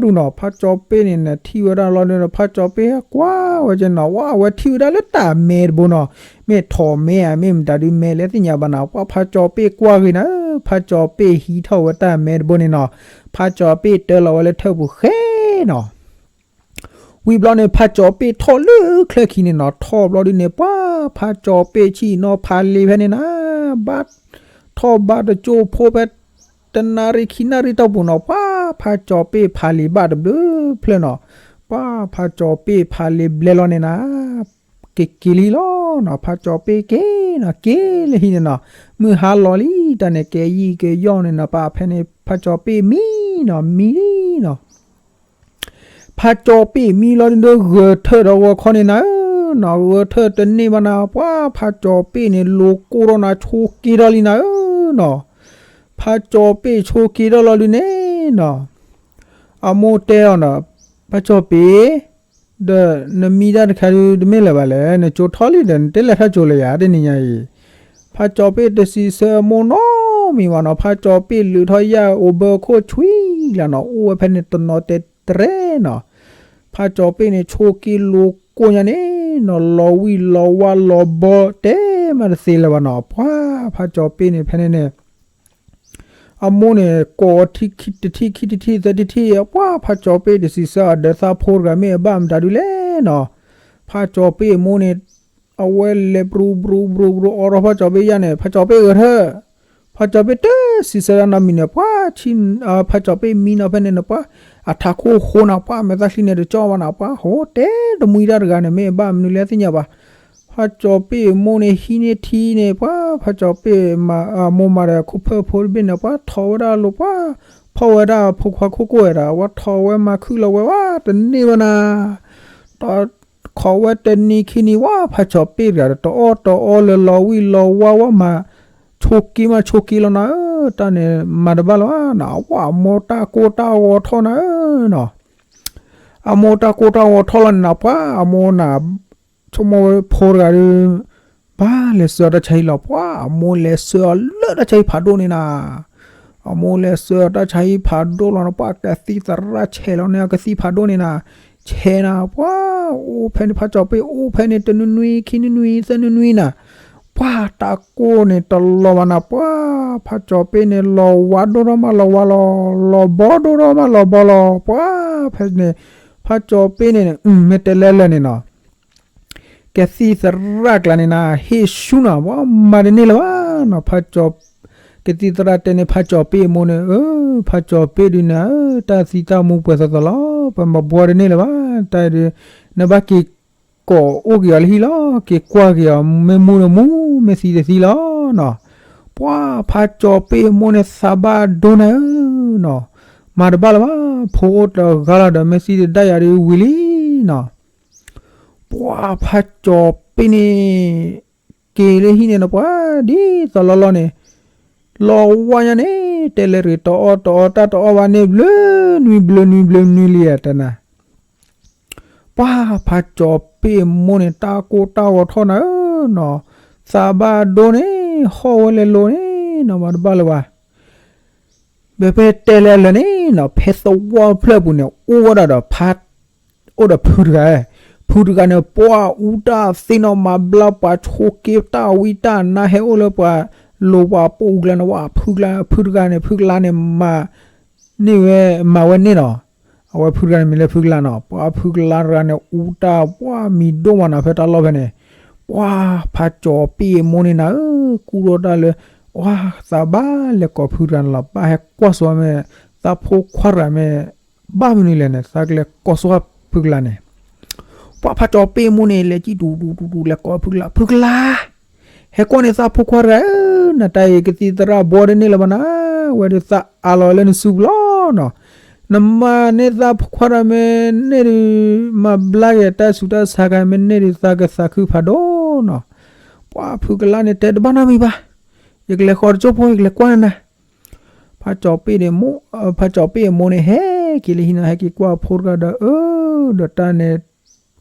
ဒူၣ်နီၤ ဖးကၠီၤပ့ၣ်န့ၣ်နၤ ထံၣ်ဝဲဒၣ်လီၤဒုးနီၤ ဖးကၠီၤပ့ၣ်ဟဲကွၢ်ဝဲကဲနီၤ ဝဲအဝဲထံၣ်ဝဲဒၣ်လၢတၢ်မဲတဘိနီၤ မ့ၢ်ထိးမဲဧါမ့ၢ်မတၤဒုးမဲလဲၣ်သ့ၣ်ညါဘၣ်နီၤ ပှၤဖးကၠီၤပ့ၣ်ကွၢ်ဂ့ၤနၤ ဖးကၠီၤပ့ၣ်ဟံးထီၣ်ဝဲတၢ်မဲတဘိန့ၣ်နီၤ ဖးကၠီၤပ့ၣ်တၢလီၤဝဲလၢထၢၣ်ပူၤဃဲနီၤ ဝံၤဘျီန့ၣ် ဖးကၠီၤပ့ၣ်ထီၣ်လၢချၢခံန့ၣ်နီၤ ထီၣ်ဘျီဒုန့ၣ် ပှၤဖးကၠီၤပ့ၣ်ဆ့ၣ်နီၤဖးလံာ်ဖဲန့ၣ်နၤ ဘၣ်ထီၣ်ဘၣ်တကၠိဖိဖဲ တနၣ်ရံၣ်ခံနၣ်ရံၣ်တီၢ်ပူၤနီၤ ပှၤဖးကၠီၤပ့ၣ်ဖးလံာ်ဘၣ်တဘျုးဖျၢၣ်နီၤ ပှၤဖးကၠီၤပ့ၣ်ဖးလံာ်ဘျဲလီၤန့ၣ်နၤ က့ၤက့ၤလံလီၤနီၤ ဖးကၠီၤပ့ၣ်က့ၤနီၤ က့ၤလၢဟံၣ်န့ၣ်နီၤ မုၢ်ဟါလီၤလံ တၢ်န့ၣ်ကဲယံာ်ကဲယီၣ်န့ၣ်နီၤ ပှၤဖဲန့ၣ် ဖးကၠီၤပ့ၣ်မံနီၤ မံလံနီၤ ဖးကၠီၤပ့ၣ်မံလီၤဒုး ဂဲၤထၢၣ်ဒီးဂီၤခီန့ၣ်နၤဧၢနီၤ ဂဲၤထၢၣ်တန့ၢ်ဘၣ်နၤ ပှၤဖးကၠီၤပ့ၣ်န့ၣ် လိၤကိၢ်ထီၣ်နၤ ဆိးက့ထီၣ်လံနၤဧၢနီၤ ဖးကၠီၤပ့ၣ်ဆိးက့ထီၣ်လီၤဒုးန့ၣ်နီၤ အမိၢ်တဲအီၤနီၤ ဖးကၠီၤပ့ၣ် ဒီးနမံတၢ်တခါဒုး တမ့ၢ်လၢၤဘၣ်လဲၣ် နကၠိထီၣ်လံဒီး နတလဲၤထီၣ်ကၠိလၢၤယၤ တနံၤညါအံၤ ဖးကၠီၤပ့ၣ်တစံးဆၢအမိၢ်နီတမံၤဘၣ်နီၤ ဖးကၠီၤပ့ၣ်လုးထီၣ်ယၣ်အိၣ်ဘၢခိၣ်ဆွံလၢ်နီၤ အိၣ်ဝဲဖဲန့ၣ်တနီၤတဲတရဲနီၤ ဖးကၠီၤပ့ၣ်န့ၣ် ဆိးက့လိၤကိၢ်ညါန့ၣ်နီၤ လီၤဝံၣ်လီၤဝါလီၤဘီတဲမးတသ့လၢၤဘၣ်နီၤ ပှၤဖးကၠီၤပ့ၣ်န့ၣ် ဖဲန့ၣ်န့ၣ် အမိၢ်န့ၣ် ကိးအထံၣ်တထံၣ်ခံထံၣ်သၢထံၣ်ထံၣ် ပှၤဖးကၠီၤပ့ၣ်တစံးဆၢအဒၢးသးဖိတဂၤမ့ၢ်အဘၣ်မတၤဒုးလဲၣ်နီၤ ဖးကၠီၤပ့ၣ်အမိၢ်န့ၣ် အဝဲလဲၤပြူပြူပြူပြူ အိးထီၣ်ဖးကၠီၤပ့ၣ်ယၣ်န့ၣ် ဖးကၠီၤပ့ၣ်ဂဲၤထၢၣ် ဖးကၠီၤပ့ၣ်တစံးဆၢဒၣ်နီတမံၤန့ၣ် ပှၤ ဖးကၠီၤပ့ၣ်မံနီၤဖဲန့ၣ်န့ၣ် ပှၤ အထးခိၣ်ဃိနၤ ပှၤမဲာ်သၣ်ချံန့ၣ်တကၠီၣ်ဘၣ်နၤ ပှၤ ဟိတဲတမှံတၢ်တဂၤန့ၣ် မ့ၢ်အဘၣ်မနုၤလဲၣ်သ့ၣ်ညါဘၣ် ဖးကၠီၤပ့ၣ်အမိၢ်န့ၣ် ဟံးန့ၢ်ထံန့ၣ် ပှၤ ဖးကၠီၤပ့ၣ် မိၢ်မၤဒီးခိၣ်ဖၢၣ်ဖိတဘ့ၣ်န့ၣ် ပှၤထီၣ်ဝဲဒၣ်လိၤ ပှၤ ဖီၣ်ဝဲဒၣ်ဖိခွါခိၣ်ကိၢ်ဝဲဒၣ် ပှၤထီၣ်ဝဲမၤခုၣ်လီၤဝဲ ဝဲတန့ၢ်ဘၣ်နၤ တ ခိးဝဲတနံၤခံနံၤဝဲ ဖးကၠီၤပ့ၣ်တဂၤဒီး တအီၣ်တအီလၢလီၤဝံၣ်လီၤဝါဝဲမၤ ဆိးက့မးဆိးက့လီၤနၤဧၢ, တၢ်န့ၣ်မၤတဘၣ်လၢၤဘၣ်နီၤ, အဝဲအမိၢ်တၢ်ကိၢ်တၢ်ဂီၤထီၣ်နၤဧၢနီၤ, အမိၢ်တၢ်ကိၢ်တၢ်ဂီၤထီၣ်လီၤန့ၣ်နၤ, ပှၤအမိၢ်နၤ ဆိကမိၣ်ဝဲဖိတဂၤဒီး ဘၣ်လဲၤဆှၢအီၤတၢ်ဆါဟံၣ်လီၤ, ပှၤအမိၢ်လဲၤဆှၢအီၤလၢတၢ်ဆါဟံၣ်ဖးဒိၣ်န့ၣ်နၤ, အမိၢ်လဲၤဆှၢအီၤတၢ်ဆါဟံၣ်ဖးဒိၣ်လီၤန့ၣ် ပှၤကသံၣ်သရၣ်ဆဲးလီၤန့ၣ် အကသံၣ်ဖးဒိၣ်န့ၣ်နၤ, ဆဲးနၤ ပှၤအိၣ်ဖဲန့ၣ် ဖးကၠီၤပ့ၣ်အိၣ်ဖဲန့ၣ် တနွံနွံ ခံနွံနွံ သၢနွံနွံနၤ, ပှၤတၢ်ကိၢ်န့ၣ်တလီၤဘၣ်နၤ, ပှၤဖးကၠီၤပ့ၣ်န့ၣ် လီၤဝါဒိၣ်ထီၣ်မးလီၤဝါလီၤ, လီၤဘီဒိၣ်ထီၣ်မးလီၤဘီလီၤ, ပှၤဖဲန့ၣ် ဖးကၠီၤပ့ၣ်န့ၣ် မ့ၢ်တဲလဲၤလၢာ်န့ၣ်နီၤ ကသံၣ်သရၣ်ကျါန့ၣ်နၤ ဟ့ၣ်ဆူၣ်နၤ ပှၤမၤတန့ၢ်လၢၤဘၣ်နီၤ, ဖးကၠီၤ ကသံၣ်သရၣ်တဲန့ၣ် ဖးကၠီၤပ့ၣ်အမိၢ်န့ၣ်, အၢ ဖးကၠီၤပ့ၣ်ဒုးနၤဧၢ, တၢ်သံတၢ်မူပှဲၤသီသီလီၤ, ပမၤဘှီတန့ၢ်လၢၤဘၣ်, တၢ်ဒုး နဘၣ်က့ၤ ကိးအိၣ်က့ၤအီၤလၢဟံၣ်လီၤ, က့ၤကွၢ်က့ၤအီၤ မ့ၢ်မူတမူ မ့ၢ်သံတသံလီၤနီၤ. ပှၤဖးကၠီၤပ့ၣ်မိၢ်န့ၣ် သးဘၣ်ဒိနၤဧၢနီၤ, မၤတဘၣ်လၢၤဘၣ်, ဖိအိၣ်တဂၤလီၤဒီး မ့ၢ်သံတဒၣ်ယၤဒီးဝံၤလံနီၤ. ပှၤဖးကၠီၤပ့ၣ်န့ၣ် က့ၤလၢဟံၣ်န့ၣ်နီၤ ပှၤဒ်သိးလီၢ်လီၢ်န့ၣ် လီၤဝါညါန့ၣ် တဲလဲၤရ့ၣ်တအီၣ်တအီတၢ်တအီၣ်ဘၣ်န့ၣ် ဘျၢနွံဘျၢနွံဘျၢနွံလံဧါတနၤ. ပှၤဖးကၠီၤပ့ၣ်မိၢ်န့ၣ် တၢ်ကိၢ်တၢ်ဂီၤထီၣ်နၤဧၢနီၤ, သးဘၣ်ဒိန့ၣ် ဟီၣ်ဝဲလဲၤလိၤန့ၣ်နီၤ မၤတဘၣ်လၢၤဘၣ်. ဖဲဖဲတဲလဲၤအလၢာ်န့ၣ်နီၤ ဖဲသဝီဖျၢၣ်ပူၤန့ၣ် အိၣ်ဝဲဒၣ်ဒီးဖး အိၣ်ဒီးဖုတဂၤ, ဖုတဂၤန့ၣ် ပှၤအူတၢ်သ့နီၤ မၤဘျါပှၤဆိးက့တၢ်ဝံတၢ်နါ ဟဲအိၣ်လၢပှၤလိၤပှၤပူၤကျါန့ၣ် ဝဲဖုကျါ ဖုတဂၤန့ၣ် ဖုကလါန့ၣ်မၤ န့ၢ်ဝဲ မၤဝဲန့ၣ်နီၤ. အဝဲဖုတဂၤန့ၣ်မံၤလၢဖုကလါနီၤ, ပှၤဖုကလါတဂၤန့ၣ် အူတၢ် ပှၤမံၤဒိၣ်မးနီၤ ဖဲတၢ်လီၢ်ဖဲန့ၣ်. ပှၤဖးကၠီၤပ့ၣ်မိၢ်န့ၣ်နၤဧၢ ကူၣ်ထီၣ်တၢ်လၢ ပှၤသးဘၣ်လဲၤကိးဖုတဂၤန့ၣ်လီၤ, ဘၣ်ဟဲကွၢ်စိမ့ၢ် သးဖိခွါတဂၤမ့ၢ် ဘၣ်မနုၤလဲၣ်န့ၣ် သးကလဲၤကိးစိဖုကလါန့ၣ်. ပှၤဖးကၠီၤပ့ၣ်မိၢ်န့ၣ် လဲၤကံၣ်တူတူတူလဲၤကိးဖုကလါ, ဖုကလါ ဟဲကွၢ်န့ၣ်သးဖိခွါတဂၤဧၢ, နတၢ်အံၤကသံၣ်သရၣ်ဘီတန့ၢ်လၢၤဘၣ်နၤ, ဝဲဒုးသးအးလီၤလၢနစုပူၤလီၤနီၤ. နမၤန့ၢ်သးဖိခွါတဂၤမ့ၢ်န့ၢ်ဒုး မၤဘျါက့ၤတၢ်ဆူးတၢ်ဆါခါ မ့ၢ်န့ၢ်ဒုးသးကသးခုဖးဒိၣ်နီၤ. ပှၤဖုကလါန့ၣ် တဲတဘၣ်နီတမံၤဘၣ်, ယကလဲၤဃီၤတကၠိၢ်ဖိ ယကလဲၤကွၢ်နၤနၤ. ဖးကၠီၤပ့ၣ်န့ၣ် ဖးကၠီၤပ့ၣ်အမိၢ်န့ၣ် ဟဲက့ၤလၢဟံၣ်နီၤ ဟဲက့ၤကွၢ်ဖိတဂၤဒီး အၢ ဒီးတၢ်န့ၣ်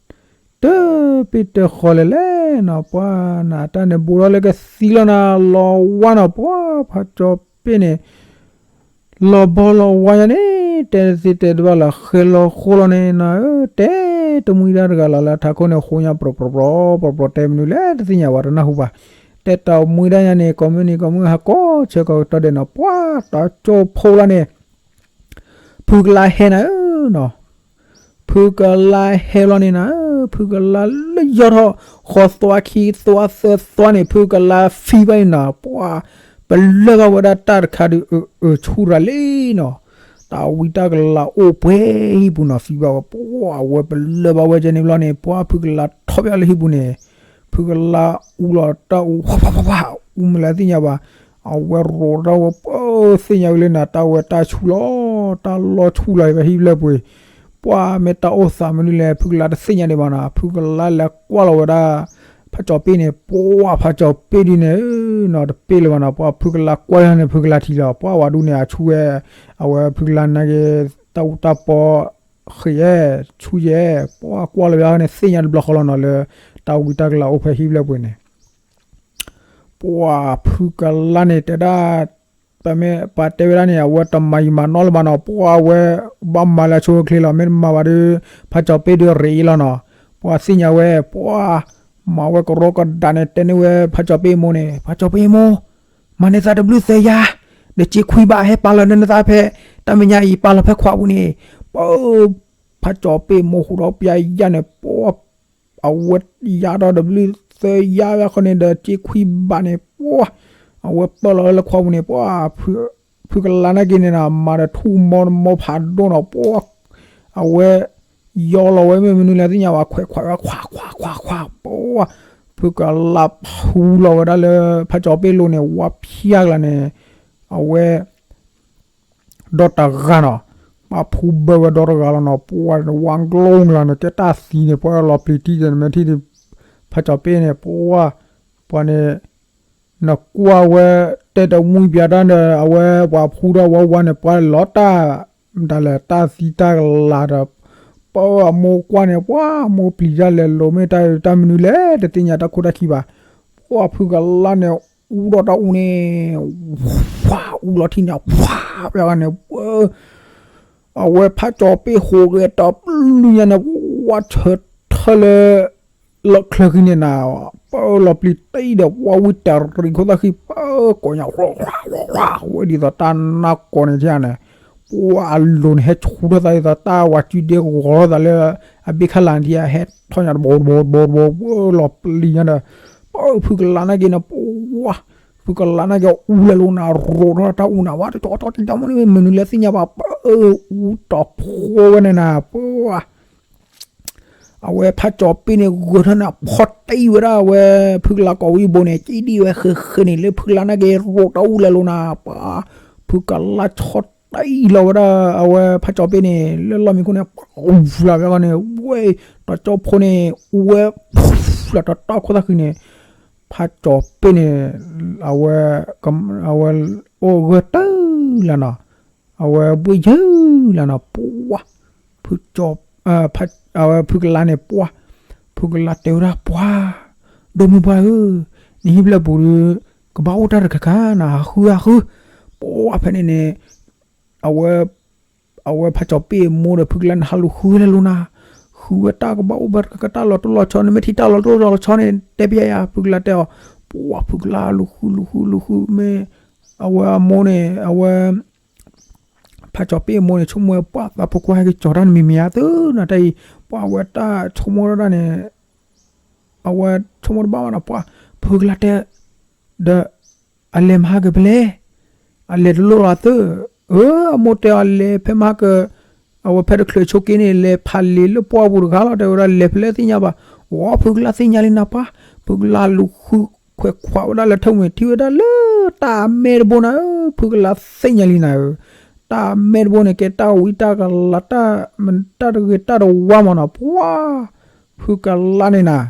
တပ့ၢ်တဃီၤလဲၣ်လဲၣ်နီၤ, ပှၤနၤတၢ်န့ၣ် ဘူးထီၣ်လၢကသံလီၤနၤ လီၤဝါနီၤ, ပှၤဖးကၠီၤပ့ၣ်န့ၣ် လီၤဘီလီၤဝါညါန့ၣ် တဲသ့တဲတဘၣ်လၢၤ ဃဲလီၤဃိလီၤန့ၣ်နၤဧၢ, တဲတမှံဒၣ်တဂၤလီၤလၢထးခိၣ်န့ၣ် ဃိညါပြီပြီပြီပြီ တဲမနုၤလဲၣ်တသ့ၣ်ညါဘၣ် တနၢ်ဟူဘၣ်, တဲတမှံဒၣ်ညါန့ၣ် ကိးမုၢ်နံၤကိးမုၢ်ဟါ ကိးဆၢကိးကတီၢ်ဒဲးနီၤ, ပှၤတကၠိၢ်ဖိလီၤန့ၣ် ဖုကလါဟဲနၤဧၢနီၤ, ဖုကလါဟဲလီၤန့ၣ်နၤ, ဖုကလါလၢယီၢ်ထီၣ် ဃီသွါခံသွါသၢသွါန့ၣ် ဖုကလါဖံဘၣ်န့ၣ်နၤ, ပှၤ ပလၢၢ်ဘၣ်ဝဲဒၣ်တၢ်တခါဒီး အၢ အၢ ဆူၣ်ရၤလံနီၤ, တၢ်ဝံတၢ်ကလၤအိၣ်ပှဲၤဟံၣ်ပူၤနီၤ ဖံဘၣ်ဝဲ ပှၤအဝဲပလၢၢ်ဘၣ်ဝဲကဲန့ၣ်ဘျီန့ၣ် ပှၤဖုကလါထီၣ်ဘၣ်လၢဟံၣ်ပူၤန့ၣ် ဖုကလါအူလီၤတၢ်အူ ဝါဝါဝါဝါ အူမလဲၣ်သ့ၣ်ညါဘၣ်, အဝဲရိးတၢ်ဝဲ ပသ့ၣ်ညါဝဲလၢနၤ တၢ်ဝဲတၢ်ဆူၣ်လီၤ တၢ်လီၢ်ဆူၣ်လီၤ ဖဲဟံၣ်ဖျၢၣ်ပူၤ, ပှၤမ့ၢ်တၢ်အိၣ်သးမနုၤလဲၣ် ဖုကလါတသ့ၣ်ညါဒံးဘၣ်နီၤ, ဖုကလါလဲၤကွၢ်လီၤဝဲဒၣ် ဖးကၠီၤပ့ၣ်န့ၣ် ပှၤဖးကၠီၤပ့ၣ်ဒ်န့ၣ်နီၤ တပ့ၢ်လၢၤဘၣ်နီၤ, ပှၤဖုကလါကွၢ်န့ၣ် ဖုကလါထံၣ်လီၤ ပှၤဝဲဒၣ်န့ၣ် အဆူၣ်ဝဲ, အဝဲဖုကလါနာ်က့ၤ တၢ်အူတၢ်ပီ ဃ့ၢ်ယဲၢ် ဆူၣ်ယဲၢ် ပှၤကွၢ်လီၤဝဲန့ၣ် သ့ၣ်ညါတဘျီဃီလီၤနီၤ လၢတၢ်ဝံတၢ်ကလၤအိၣ်ဖဲဟံၣ်ဖျၢၣ်ပူၤန့ၣ် ပှၤဖုကလါန့ၣ်တဲဒၣ်, ပမ့ၢ်ပှၤတဲဝဲဒၣ်န့ၣ် အဝဲတမၤယံာ်မၤနီၢ်လၢၤဘၣ်နီၤ, ပှၤဝဲဘၣ်မၤလၢဆိချ့လီၤ, မ့ၢ်တမၤဘၣ်ဒီး ဖးကၠီၤပ့ၣ်ဒုးရ့အံၤလီၤနီၤ, ပှၤသ့ၣ်ညါဝဲ ပှၤမၤဝဲကရီကဒးန့ၣ် တဲန့ၢ်ဝဲဖးကၠီၤပ့ၣ်မိၢ်န့ၣ် ဖးကၠီၤပ့ၣ်မိၢ် မၤန့ၢ်သးတဘျုးသၢယါ, ဒီးစ့ခွံဘးဟဲပာ်လီၤန့ၢ်နသးဖဲ တၢ်မဲာ်ညါအံၤ ပာ်လီၤဖဲခွးပူၤန့ၣ်, ပ ဖးကၠီၤပ့ၣ်မိၢ်ဟူးဒီးပျၢ်ယါန့ၣ် ပှၤ အဝဲယါဒီးတဘျုးသၢယါဝဲဃီန့ၣ်ဒီး စ့ခွံဘးန့ၣ် ပှၤ အဝဲပာ်လီၤဝဲလၢခွးပူၤန့ၣ် ပှၤ ဖုကလါနာ်က့ၤန့ၣ်နီၤ မၤဒီးထူၣ်မီတမီဖးဒိၣ်နီၤ ပှၤ အဝဲ ယီလီၤဝဲမ့ၢ်မနုၤလဲၣ်သ့ၣ်ညါဘၣ် ခွဲးခွးဝဲ ခွးခွးခွးခွး ပှၤ ဖုကလါဖူလီၤဝဲဒၣ်လၢ ဖးကၠီၤပ့ၣ်လိၤန့ၣ် ဝါဖၠၣ်ကျါန့ၣ် အဝဲ ဒီတဂၤနီၤ, ပှၤဖူဘၢဝဲဒီတဂၤလီၤနီၤ, ပှၤဝါကျိကျါန့ၣ် ကဲတၢ်သံန့ၣ် ပှၤလီၤပျံၤထံၣ်န့ၣ် မ့ၢ်ထံၣ် ဖးကၠီၤပ့ၣ်န့ၣ် ပှၤ ပှၤန့ၣ် နကွၢ်ဝဲ တဲတမှံပျါတၢ်ဒီး အဝဲပှၤဖူထီၣ်ဝါဝါန့ၣ် ပှၤလီၤတၢ် မတၤလဲၣ် တၢ်သံတၢ်ကလၤဒီး ပှၤအမိၢ်ကွၢ်န့ၣ် ပှၤအမိၢ်ပျံၤတၢ်လဲၤလိၤမ့ၢ်တၢ်တၢ်မနုၤလဲၣ် တသ့ၣ်ညါတၢ်ခိၣ်တၢ်ခံဘၣ်, ပှၤဖုကလါန့ၣ် အူဒီးတၢ်အူန့ၣ် ဝါ အူလီၤထံန့ၣ် ဝါ ပှၤဂၤန့ၣ် ပှၤ အဝဲဖးကၠီၤပ့ၣ်ဟူးဂဲၤတပျုၢ်ညါန့ၣ် ဝါဆၢထၢၣ်လၢ လီၢ်ချၢဃံန့ၣ်နၤ, ပှၤလီၤပျံၤတံၢ်ဒီး ပှၤဝံတရံးခိၣ်သၣ်ဃံ ပှၤကိးညါ ဝါ ဝါ ဝါ ဝါ ဝဲဒ်သိးတၢ်နၢ်ကိးန့ၣ်ထံၣ်န့ၣ်, ပှၤအလိၤန့ၣ် ဟဲဆူထီၣ်သးဒ်သိးတၢ်ဝၤစုဒ့ဂီၤထီၣ်သးလၢ အဘ့ၣ်ခၣ်လၤန့ၣ်ထံၣ် ဟဲထီၣ်ညါတဘီတဘီတဘီတဘီ ပှၤလီၤပျံၤညါဒီး ပှၤဖုကလါနာ်က့ၤန့ၣ် ပှၤ ဖုကလါနာ်က့ၤအူလဲၤလိၤနၤ ရိးထီၣ်တၢ်အူနၤ ဝါတကၠီကၠီကၠီမနုၤမနုၤလဲၣ်သ့ၣ်ညါဘၣ် ပှၤအူတီၤဖိဝဲန့ၣ်နၤ ပှၤ အဝဲဖးကၠီၤပ့ၣ်န့ၣ် ဂဲၤထၢၣ်န့ၣ် ဖီၣ်တံၢ်ဝဲဒၣ်အဝဲ ဖုကလါကိးဝံၣ်ဘိန့ၣ် ကံၣ်ဒံၣ်ဝဲဃဲးဃဲးန့ၣ် လၢဖုကလါနာ်က့ ရိးတၢ်အူၣ်လဲၤလိာ်နၤ ပှၤ ဖုကလါဆီတံၢ်လီၤဝဲဒၣ် အဝဲဖးကၠီၤပ့ၣ်န့ၣ် လၢလီၢ်မံခိၣ်န့ၣ် ပှၤဝဲအဂီၢ်န့ၣ် ဝဲ တီၤကၠိဖိန့ၣ် ဝဲ လၢတတီၢ်ခိၣ်သၣ်ဃံန့ၣ် ဖးကၠီၤပ့ၣ်န့ၣ် အဝဲ အဝဲ အိၣ်ဂၢၢ်တၢၢ်လၢနီၤ အဝဲဘှ့ၣ်ယၢၢ်လၢနီၤ ပှၤ ဖုကၠီၤ အဝဲဖုကလါန့ၣ် ပှၤ ဖုကလါတဲဝဲဒၣ် ပှၤ ဒိၣ်မုၢ်ပှၢ်ဧၢ, နဟံၣ်ဖျၢၣ်ပူၤဒီး ကဘၣ်အိၣ်တၢ်တခါခါနၤ ဟးဃုဟးဃု, ပှၤဖဲန့ၣ်န့ၣ် အဝဲ အဝဲဖးကၠီၤပ့ၣ်အမိၢ်ဒီးဖုကလါန့ၣ် ဟးလူၤဃုဝဲလဲၤလိာ်နၤ, ဃုဝဲတၢ်ကဘၣ်အိၣ်ဘၣ်တခါခါ တၢ်လီၤတိၢ်လီၤဆီန့ၣ် မ့ၢ်ထံၣ်တၢ်လီၤတိၢ်လီၤဆီန့ၣ် တဲပျဲယၤ ဖုကလါတဲအီၤ, ပှၤဖုကလါလူၤဃုလူၤဃုလူၤဃု မ့ၢ် အဝဲအမိၢ်န့ၣ် အဝဲ ဖးကၠီၤပ့ၣ်အမိၢ်န့ၣ် ဆိကမိၣ်ဝဲ ပှၤသးဖိခွါဟဲက့ၤကၠီၤတၢ်နမံၤမံၤဧါ သုနတၢ်အံၤ, ပှၤဝဲတၢ်ဆိကမိၣ်ဒၣ်န့ၣ် အဝဲဆိကမိၣ်တဘၣ်ဘၣ်နီၤ ပှၤ ဖုကလါတဲ ဒီး အလဲၤမဟါကဖဲလဲၣ်, အလဲၤတလိၣ်လီၤသု, အၢ အမိၢ်တဲအီၤလဲၤဖဲမဟါက အဝဲဖဲတချုးဆိးက့န့ၣ် လဲၤဖးလံာ်လၢပှၢ်ပူၤတဂၤလီၤ တဲဝဲဒၣ်လဲၤဖဲလဲၣ်သ့ၣ်ညါဘၣ်, အိ ဖုကလါသ့ၣ်ညါလံနၤပှၤ, ဖုကလါလူၤဃုခွဲးခွးဝဲဒၣ်လၢထၢၣ်မှဲၤထံဝဲဒၣ်လၢတၢ်အမဲတဘိနၤဧၢ, ဖုကလါသ့ၣ်ညါလံနၤဧၢ, တၢ်အမဲတဘိန့ၣ် ကဲတၢ်ဝံတၢ်ကလၤ တၢ်တဂ့ၤတၢ်တဝါမးနီၤ ပှၤ ဖုကလါန့ၣ်နၤ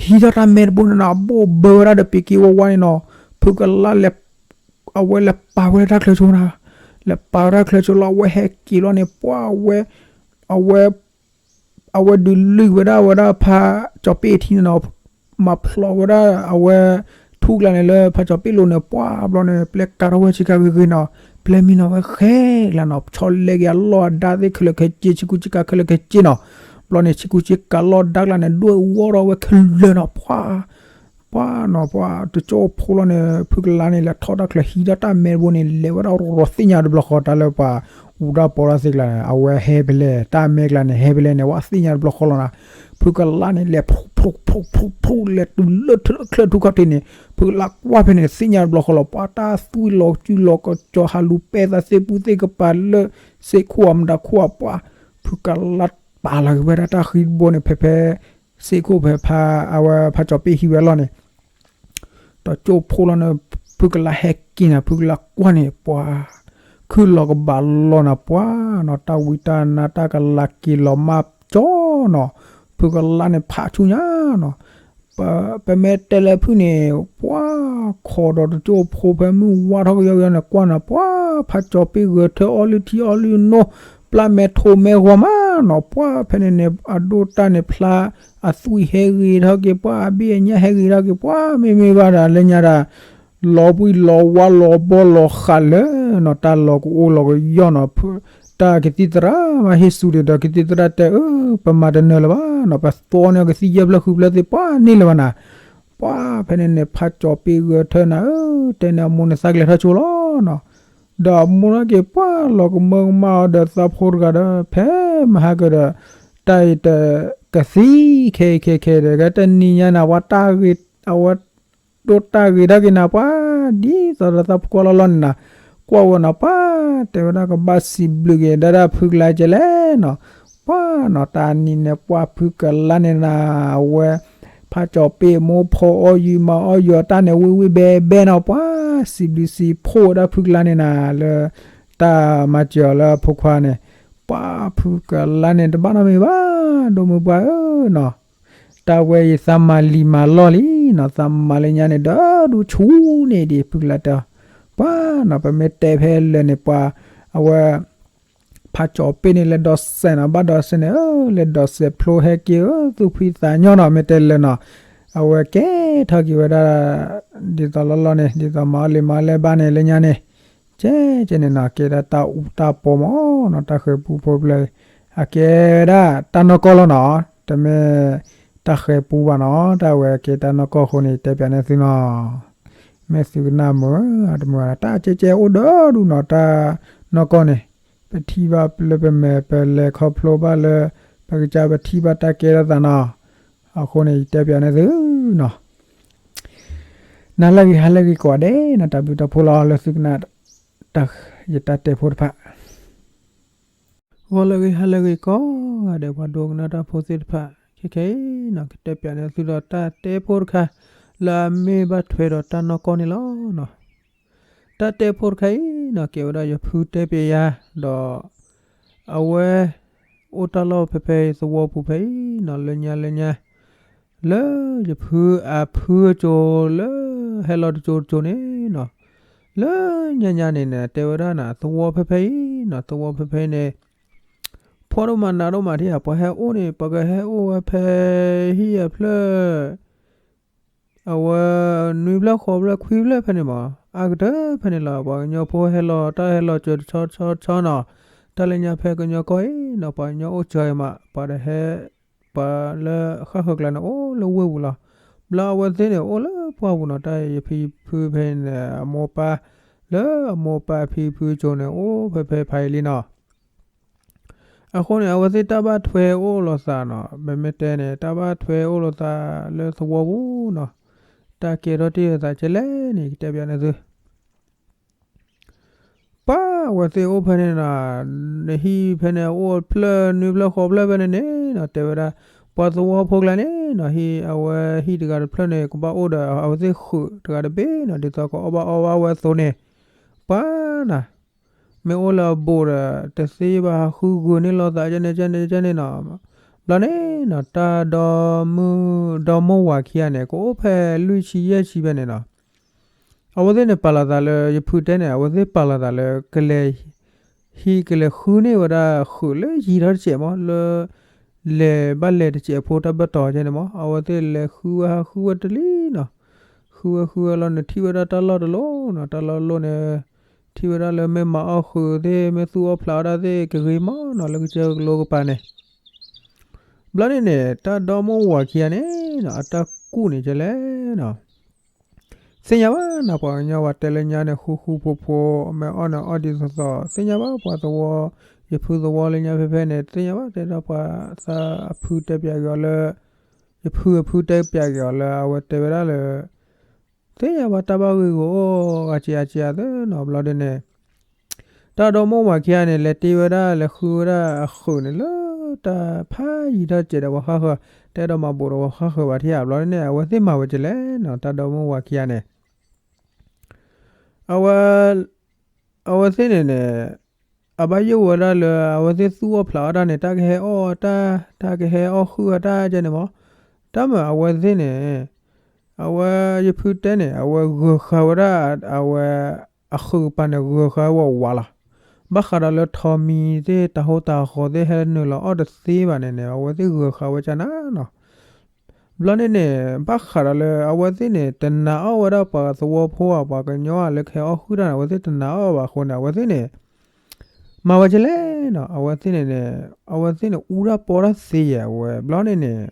ဟံးထီၣ်တၢ်မဲတဘိန့ၣ်နီၤ ဘိၣ်ဘၢဝဲဒၣ်ဒီးပံၤက့ဝါဝါန့ၣ်နီၤ, ဖုကလါလဲၤ အဝဲလဲၤပာ်ဝဲဒၣ်တၢ်ချၢဆိနၤ, လဲၤပာ်ဝဲဒၣ်ချၢဆိလီၤ အဝဲဟဲက့ၤလီၤန့ၣ် ပှၤဝဲ အဝဲ အဝဲဒုးလုၢ်ဝဲဒၣ်ဝဲဒၣ်ဖးကၠီၤပ့ၣ်ထံန့ၣ်နီၤ, မၤဖျိးဝဲဒၣ်အဝဲ ထူကျါန့ၣ်လၢဖးကၠီၤပ့ၣ်လိၤန့ၣ် ပှၤဘျီန့ၣ် ပျဲကၤထီၣ်ဝဲဆ့ကၤဂ့ၤဂ့ၤနီၤ, ပျဲမံနီၤဝဲဃဲကျါနီၤ, ဆီလဲက့ၤအလီၢ်အဒါသ့ၣ်ခဲလၢာ်ခဲဆ့ ဆ့ကူဆ့ကၤခဲလၢာ်ခဲဆ့နီၤ, ဘျီန့ၣ် ဆ့ကူဆ့ကၤလီၢ်ဒါကျါန့ၣ် ဒွဲၣ်ဝီထီၣ်ဝဲခဲလၢာ်နီၤ, ပှၤ ပှၤနီၤ ပှၤတကၠိဖိလီၤန့ၣ် ဖုကလါန့ၣ် လဲၤထီၣ်တၢ်ချၢဟံးထီၣ်တၢ်မဲတဘိန့ၣ် လဲၤဝဲဒၣ်ရိးရိးသ့ၣ်ညါတဘျီဃီ တၢ်လၢပှၤဝူတၢ်ပီတၢ်သ့ၣ်ကျါန့ၣ် အဝဲဟဲဖဲလဲၣ် တၢ်မဲကျါန့ၣ် ဟဲဖဲလဲၣ်န့ၣ် ဝဲသ့ၣ်ညါတဘျီဃီလီၤနၤ, ဖုကလါန့ၣ် လဲၤဖျိဖျိဖျိဖျိ လဲၤတုၤလၢချၢထူခီၣ်ထံးန့ၣ် ဖုကလါကွၢ်ဖဲန့ၣ် သ့ၣ်ညါတဘျီဃီလီၤ ပှၤတၢ်သွံၣ်လီၤစုလီၤကစီၤ ဟးလူၤပဲသးသ့ၣ်ပူၤသ့ၣ်ကပၤလၢ စ့ၢ်ခိၣ်အမတၤခိၣ်အပှၤ ဖုကလါပာ်လီၤက့ၤဝဲဒၣ်တၢ်ဃံတဘိန့ၣ် ဖဲဖဲ စ့ၢ်ခိၣ်ဖဲဖး အဝဲဖးကၠီၤပ့ၣ်ဟံးဝဲအလီၢ်န့ၣ် တကၠိဖိလီၤန့ၣ် ဖုကလါဟဲက့ၤနၤ ဖုကလါကွၢ်န့ၣ် ပှၤ ခုၣ်လီၤကဘၣ်လီၤနၤ ပှၤနီၤ တၢ်ဝံတၢ်နါတၢ်ကလၤက့ၤလီၤမၢ်ကၠီနီၤ ဖုကလါန့ၣ်ဖးဆူညါနီၤ ပမ့ၢ်တဲလၢဖုၣ်န့ၣ် ပှၤခိးဒီးတကၠိဖိဖဲမုၢ်ဝါထီၣ်ကယီကယီန့ၣ် ကွၢ်နၤ ပှၤဖးကၠီၤပ့ၣ်ဂဲၤထၢၣ်အီလုၢ်ထံအီလုၢ်နိ ပျၢ်မဲာ်ထိးမဲာ်ဂီၤမးနီၤ ပှၤဖဲန့ၣ်န့ၣ် အဒိၣ်တၢ်န့ၣ်ဖျါ အသွံၣ်ဟဲဂ့ၤထီၣ်က့ၤ ပှၤအဘ့ၣ်အညၣ်ဟဲဂ့ၤထီၣ်က့ၤ ပှၤမ့မ့ၢ်ဘၣ်ဒီးလၢညါဒီး လီၤဘှံးလီၤဝါလီၤဘီလီၤဃးလၢနီၤ တၢ်လီၤကအိၣ်လီၤကယီၢ်နီၤ တၢ်ကသံၣ်သရၣ်မၤဟ့ၣ်စူၤဒံးဒီး ကသံၣ်သရၣ်တဲ အၢ ပမၤတနၢၤလၢၤဘၣ်နီၤ ပသီန့ၢ်ကသံၣ်ယဲၢ်ဖျၢၣ်ဃုဖျၢၣ်သ့ၣ် ပှၤန့ၢ်လၢၤဘၣ်နၤ ပှၤဖဲန့ၣ်န့ၣ် ဖးကၠီၤပ့ၣ်ဂဲၤထၢၣ်နၤဧၢ တဲန့ၣ်အမိၢ်န့ၣ်သးကလဲၤထီၣ်ဆိလီၤနီၤ ဒီးအမိၢ်န့ၣ်က့ၤ ပှၤလီၤကမၢကမၣ်အီၤဒီးသးဖိတဂၤဒီး ဖဲမဟါကဒီး တၢ်အံၤတ ကသံခဲအံၤခဲခဲဒီး ကတနံၤညါနၤ ပှၤတၢ်ဂ့ၤ အဝဲ ဒိၣ်တၢ်ဂ့ၤထီၣ်က့ၤနၤ ပှၤ ဒ်သိးဒီးသးဖိကွၢ်လီၤလီၤန့ၣ်နၤ ကွၢ်ဝဲနီၤ ပှၤတဲဝဲဒၣ်ကဘၣ်စံးဘျုးက့ၤဒၣ်ဒၣ်ဖုကလါကဲလဲၣ်နီၤ ပှၤနီၤ တၢ်နံၤန့ၣ် ပှၤဖုကလါန့ၣ်နၤ အဝဲ ဖးကၠီၤပ့ၣ်မိၢ်ဖိအီၣ်ယံၤမၤအီၣ်ယံၤ အတၢ်န့ၣ် ဝ့ၢ်ဝ့ၢ်ဘဲဘဲနီၤ ပှၤ စံးဘျုးစံးဖှိၣ်ဝဲဒၣ်ဖုကလါန့ၣ်နၤ လၢ တၢ်မၤစၢၤအီၤလၢအဖိခွါန့ၣ် ပှၤဖုကလါန့ၣ် တဘၣ်နီတမံၤဘၣ် ဒိၣ်မုၢ်ပှၢ်ဧၢနီၤ တၢ်ဝဲအံၤသးမၤလံၤမၤလီၢ်လံနီၤ သးမၤလၢညါန့ၣ် ဒီးဒူၣ်ဆူၣ်န့ၣ်ဒံး ဖုကလါတဲအီၤ ပှၤနီၤ ပမ့ၢ်တဲဖဲလၢာ်န့ၣ် ပှၤ အဝဲ ဖးကၠီၤပ့ၣ်န့ၣ် လဲၤဒိးစဲးနီၤ ဘၣ်ဒိးစဲးန့ၣ် လဲၤဒိးစဲးဖျိဟဲက့ၤဧၢ သူၣ်ဖှံသးညီနီၤ မ့ၢ်တဲလၢာ်နီၤ အဝဲကဲထီၣ်က့ၤဝဲဒၣ် ဒ်သိးလီၤလီၤန့ၣ် ဒ်သိးမၤအီၣ်လံၤမၤအီၣ်လဲၢ်ဘၣ်န့ၣ် လၢညါန့ၣ် ကဲကဲန့ၣ်နီၤ ကဲဒၣ်တၢ်အူတၢ်ပီမးနီၤ တၢ်ဃဲၤပူဖိဖျၢၣ် အကဲဝဲဒၣ်တၢ်နီၢ်ကီၢ်လီၤနီၤ တမ့ၢ်တၢ်ဃဲၤပူဘၣ်နီၤ တၢ်ဝဲကဲတၢ်နီၢ်ကီၢ်အဃိန့ၣ် တဲပၠးန့ၢ်သုနီၤ မ့ၢ်သုကနၣ်မုာ် တမုာ် တၢ်ကဲကဲအိၣ်ဒီးဒူၣ်နီၤ တၢ်နီၢ်ကီၢ်န့ၣ် ပထံၣ်ဘၣ်လၢပမဲာ် ပလဲၤခီဖျိဘၣ်လၢ ပကစၢ်ပထံၣ်ဘၣ်တၢ်ကဲထီၣ်သးနီၤ အဃိန့ၣ် ယတဲပၠးန့ၢ်သုနီၤ နၤလၢဂ့ၤ ဟါလၢဂ့ၤကိးဂၤဒဲးနီၤ တၢ်ဘျုးတၢ်ဖှိၣ်လီၤ လၢသုကနၣ် ယတၢ်တဲဖိတဖၣ် ဂီၤလၢအဂ့ၤ ဟါလၢအဂ့ၤကိးဂၤဒဲး ပှၤဒိကနၣ်တၢ်ဖိသ့ၣ်တဖၣ် ခဲခဲအံၤနီၤ ကတဲပၠးန့ၢ်သုဒီးတၢ်တဲဖိတခါ လၢအမ့ၢ်ဘၣ်ထွဲဒီးတၢ်နီၢ်ကီၢ်န့ၣ်လီၤနီၤ. တၢ်တဲဖိတခါအံၤနီၤ ကဲဝဲဒၣ်ယဖုတဲပၠးယၤ ဒီး အဝဲ အိၣ်တၢ်လီၢ်ဖဲဖဲသဝီပူၤဖဲအံၤနီၤ လၢညါလၢညါ လၢယဖုအဖုအစိၤလၢ ဟဲလီၤတစိၤတစိၤန့ၣ်နီၤ, လၢညါညါန့ၣ်န့ၣ် တဲဝဲဒၣ်နၤ သဝီဖဲဖဲအံၤနီၤ သဝီဖဲဖဲန့ၣ် ဖှီၣ်ဒိၣ်မးနးဒိၣ်မးထံဧါ ပှၤဟဲအိၣ်န့ၣ် ပှၤကဟဲအိၣ်ဝဲဖဲ ဟံၣ်အဖျၢၣ် အဝဲ နွံဖျၢၣ်ဃိးဖျၢၣ်ခွံဖျၢၣ်ဖဲန့ၣ်မး အါကတၢၢ်ဖဲန့ၣ်လီၤ. ပှၤကညီဖိဟဲလီၤ တၢ်ဟဲလီၤစၢၤတဆီဆီဆီနီၤ, တၢ်လၢညါဖဲကညီကီၢ်အံၤနီၤ ပှၤကညီအိၣ်စၢၤအံၤမး ပှၤတဟဲ ပှၤလၢဃၣ်ဃၢၤကျါန့ၣ် အိၣ်လၢဝ့ၢ်ပူၤလီၤ. ဘျီအဝဲသ့ၣ်န့ၣ် အိၣ်လၢပှၢ်ပူၤနီၤ တၢ်ယဖံဖုဖဲန့ၣ် အမိၢ်ပၢ် လၢအမိၢ်ပၢ်ဖံဖုစိၤန့ၣ် အိၣ်ဖဲဖဲဖးယံၤလံနီၤ. အဃိန့ၣ် အဝဲသ့ၣ်တၢ်ဘၣ်ထွဲအိၣ်လိာ်သးနီၤ ပမ့ၢ်တဲန့ၣ် တၢ်ဘၣ်ထွဲအိၣ်လိာ်သးလၢသဝီပူၤနီၤ, တၢ်ကဲထီၣ်တ့ၢ်လိာ်သးကဲလဲၣ်န့ၣ် ကတဲပၠးန့ၢ်သု ပှၤအဝဲသ့ၣ်အိၣ်ဖဲန့ၣ်နီၤ, နဟံၣ်ဖဲန့ၣ် အိၣ်ဖျၢၣ်နွံဖျၢၣ်ဃိးဖျၢၣ်ဖဲန့ၣ်န့ၣ်နီၤ တဲဝဲဒၣ် ပှၤသဝီဖိကျါန့ၣ်နီၤ ဟံၣ်အဝဲဟံၣ်တဂၤတဖျၢၣ်န့ၣ် ကဘၣ်အိၣ်ဒီးအဝဲသ့ၣ်ဃုာ်တဂၤတဘ့ၣ်နီၤ ဒ်သိးကအီၣ်ဘၣ်အီဘၣ်ဝဲအသိးန့ၣ် ပှၤနၤ မ့ၢ်အိၣ်လၢအဘူးဒီး တသ့ဘၣ်ဟးဃုဂုာ်န့ၢ်လိာ်သးကဲန့ၣ်ကဲန့ၣ်ကဲန့ၣ်နီၤ, ဘျီန့ၣ်နီၤ တၢ်ဒီမုၣ် ဒီမိၢ်ဝၤခံဂၤန့ၣ် ကအိၣ်ဖဲလွံၢ်ဆံယဲၢ်ဆံဖဲန့ၣ်နီၤ အဝဲသ့ၣ်န့ၣ် ပာ်လီၤသးလၢ ယဖုတဲန့ၣ် အဝဲသ့ၣ်ပာ်လီၤသးလၢ ကလဲၤ ဟံၣ်ကလဲၤဃုန့ၢ်ဝဲဒၣ်ဃုာ်လၢယံၤထီၣ်တစဲးမး လၢ လဲၤဘၣ်လဲၤတစဲးဖိတၢ်ဘၢၣ်တီၤကဲန့ၣ်မး အဝဲသ့ၣ်လဲၤဃုဝဲဟးဃုဝဲတလံနီၤ, ဃုဝဲဃုဝဲလီၤန့ၣ် ထံၣ်ဝဲဒၣ်တၢ်လီၢ်တလီၢ်နီၤ တၢ်လီၢ်လီၢ်န့ၣ် ထံၣ်ဝဲဒၣ်လၢမ့ၢ်မၤအီၣ်ဃုာ်သ့ၣ် မ့ၢ်သူၣ်အီၣ်ဖျးအီၣ်ဒၣ်သ့ၣ်ကဂ့ၤမးနီၤ လၢကစၢၢ်ကလိကပၤန့ၣ် ဘျီန့ၣ်န့ၣ် တၢ်ဒီမိၢ်ဝၤခံဂၤန့ၣ်နီၤ အတၢ်ကူၣ်န့ၣ်ကဲလဲၣ်နီၤ သ့ၣ်ညါဘၣ်နီၤ ပှၤကညီဝဲတဲလၢညါန့ၣ် ဃူဃူဖိးဖိး မ့ၢ်အီၣ်န့ၣ်အီၣ်ဒ်သိးသိး သ့ၣ်ညါဘၣ်ပှၤသဝီ ယဖုသဝီလၢညါဖဲဖဲန့ၣ် သ့ၣ်ညါဘၣ်တဲဒီးပှၤသးအဖုတဲပၠးက့ၤအီၤလၢ ယဖုအဖုတဲပၠးက့ၤအီၤလၢအဝဲတဲဝဲဒၣ်လၢ သ့ၣ်ညါဘၣ်တၢ်ဘၣ်ဂ့ၢ်ဂီၢ်အိၣ်ဂၤစံးအါစံးအါသၢနီၤ ဘျီဒ်န့ၣ် တၢ်ဒီမိၢ်ဝၤခံဂၤန့ၣ် လဲၤတ့ဝဲဒၣ် လဲၤဃုဝဲဒၣ်အဃုာ်န့ၣ်လၢ တၢ်ဖးယံၤထီၣ်စဲးဒီးပှၤဃၣ်ဃၢၤ တအဲၣ်ဒိးမၤဘူးဒီးပှၤဃၣ်ဃၢၤဘၣ်ထံၣ်ဧါ ဘျီဒ်န့ၣ် အဝဲသ့ၣ်မၤဝဲကဲလဲၣ်နီၤ တၢ်ဒီမိၢ်ဝၤခံဂၤန့ၣ် အဝဲ အဝဲသ့ၣ်န့ၣ်န့ၣ် အဘၣ်ယိၣ်ဝဲဒၣ်လၢ အဝဲသ့ၣ်သူၣ်အီၣ်ဖျးအီၣ်တၢ်န့ၣ် တၢ်ကဟဲအီၣ်တၢ် တၢ်ကဟဲအီၣ်ဃုာ်အီၣ်တၢ်ကဲန့ၣ်မး တၢ်မၤအဝဲသ့ၣ်န့ၣ် အဝဲယဖုတဲန့ၣ် အဝဲဂၢၤဃာ်ဝဲဒၣ် အဝဲ အဃုာ်ကပၤန့ၣ် ဂၢၤဃာ်ဝဲဝးလီၤ. ဘၣ်ဃးဒီးလၢထိးမံၤသ့ၣ် တၤဟိတၤဃီၤသ့ၣ် ဟဲနုာ်လီၤအီၣ်တသ့ဘၣ်န့ၣ်န့ၣ် အဝဲသ့ၣ်ဂၢၤဃာ်ဝဲကနၤနီၤ ဘျီန့ၣ်န့ၣ် ဘၣ်ဃးဒီးလၢအဝဲသ့ၣ်န့ၣ် တနာ်အီၣ်ဝဲဒၣ်ပှၤသဝီဖိဧါ ပှၤကညီဧါ လၢကဟဲအီၣ်ဃုာ်တၢ်န့ၣ် အဝဲသ့ၣ်တနာ်အီၣ်ဘၣ်အဃိန့ၣ် အဝဲသ့ၣ်န့ၣ် မၤဝဲကဲလဲၣ်နီၤ အဝဲသ့ၣ်န့ၣ်န့ၣ် အဝဲသ့ၣ်န့ၣ် အူတၢ်ပီတၢ်သ့ယဲၢ် အဝဲ ဘျီန့ၣ်န့ၣ်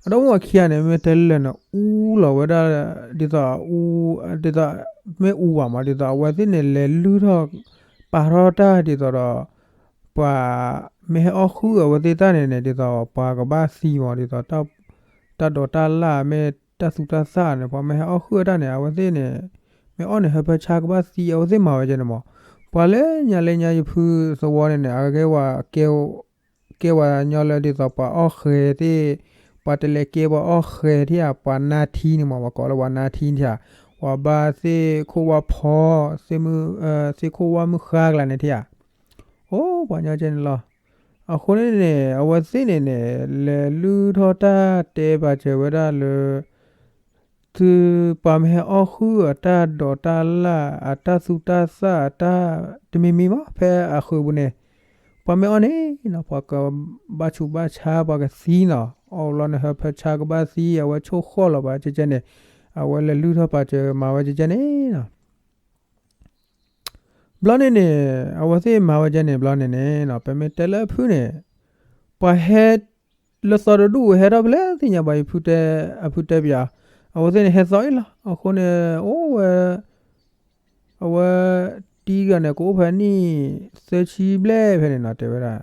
အဒီမိၢ်ဝၤခံဂၤန့ၣ် မ့ၢ်တဲလၢာ်န့ၣ် အူလီၤဝဲဒၣ် ဒ်သိးအူ ဒ်သိး မ့ၢ်အူဘၣ်မး ဒ်သိးအဝဲသ့ၣ်န့ၣ် လဲၤလုၢ်ထီၣ် ပာ်ထီၣ်တၢ်ဒ်သိးဒီး ပှၤ မ့ၢ်ဟဲအီၣ်ဃုာ်အဝဲသ့ၣ်တၢ်န့ၣ်န့ၣ် ဒ်သိးပှၤကဘၣ်သံမး ဒ်သိး တၢ်ဒိးတၢ်လၢ်မ့ၢ်တၢ်သူတၢ်သၣ်န့ၣ် ပှၤမ့ၢ်ဟဲအီၣ်ဃုာ်အတၢ်န့ၣ် အဝဲသ့ၣ်န့ၣ် မ့ၢ်အီၣ်န့ၣ် ဟၢဖၢဆါကဘၣ်သံ အဝဲသ့ၣ်မၤဝဲကဲန့ၣ်မး ပှၤလၢညါလၢညါယဖုသဝီန့ၣ်န့ၣ် အကဲဝဲ ကဲဝဲညီလၢဒ်သိးပှၤအီၣ်ဃဲၤသ့ၣ် ပှၤတလဲၤကဲပှၤအီၣ်ဃဲၤထံဧါ ပှၤနါထံန့ၣ်မး ပှၤကိးလၢပှၤနါထံထံဧါ ပှၤဘါသ့ၣ်ခိၣ်ဝါဖီ သ့ၣ်မုၣ် သ့ၣ်ခိၣ်ဝါမုၣ်ဃါကလါန့ၣ်ထံဧါ အိၣ်ပှၤညီကဲန့ၣ်လီၤ. အဃိန့ၣ်န့ၣ် အဝဲသ့ၣ်န့ၣ်န့ၣ် လဲၤလုၢ်ထီၣ်တၢ်တဲပာ်စၢၤဝဲဒၣ်လၢ သုပှၤမ့ၢ်ဟဲအီၣ်ဃုာ်အတၢ်ဒိးတၢ်လၢ် အတၢ်သူတၢ်သၣ် အတၢ်တမံၤမံၤမး ဖဲအဃုာ်ပူၤန့ၣ် ပှၤမ့ၢ်အီၣ်န့ၣ်နီၤ ပှၤကဘၣ်ဆူးဘၣ်ဆါ ပှၤကသံနီၤ အီၣ်ဘျီန့ၣ် ဟၢဖၢဆါကဘၣ်သံ အဝဲဆိၣ်ဃီၣ်လီၤပှၤကဲကဲန့ၣ် အဝဲလဲၤလုၢ်ထီၣ်ပာ်စၢၤမၤဝဲကဲကဲန့ၣ်နီၤ ဘျီန့ၣ်န့ၣ် အဝဲသ့ၣ်မၤဝဲကဲန့ၣ် ဘျီန့ၣ်န့ၣ်နီၤ ပမ့ၢ်တဲလၢအဖုန့ၣ် ပှၤဟဲ လၢသီတဒူၣ်ဟဲထီၣ်ဖဲလဲၣ်သ့ၣ်ညါဘၣ် ယဖုတဲ အဖုတဲပၠး အဝဲသ့ၣ်န့ၣ်ဟဲသီအံၤလီၤ အဃိန့ၣ် အိၣ်ဝဲ အဝဲ တံၤတဂၤန့ၣ် ကအိၣ်ဖဲနံၣ် သၢဆံဘျဲၣ်ဖဲန့ၣ်နီၤ တဲဝဲဒၣ်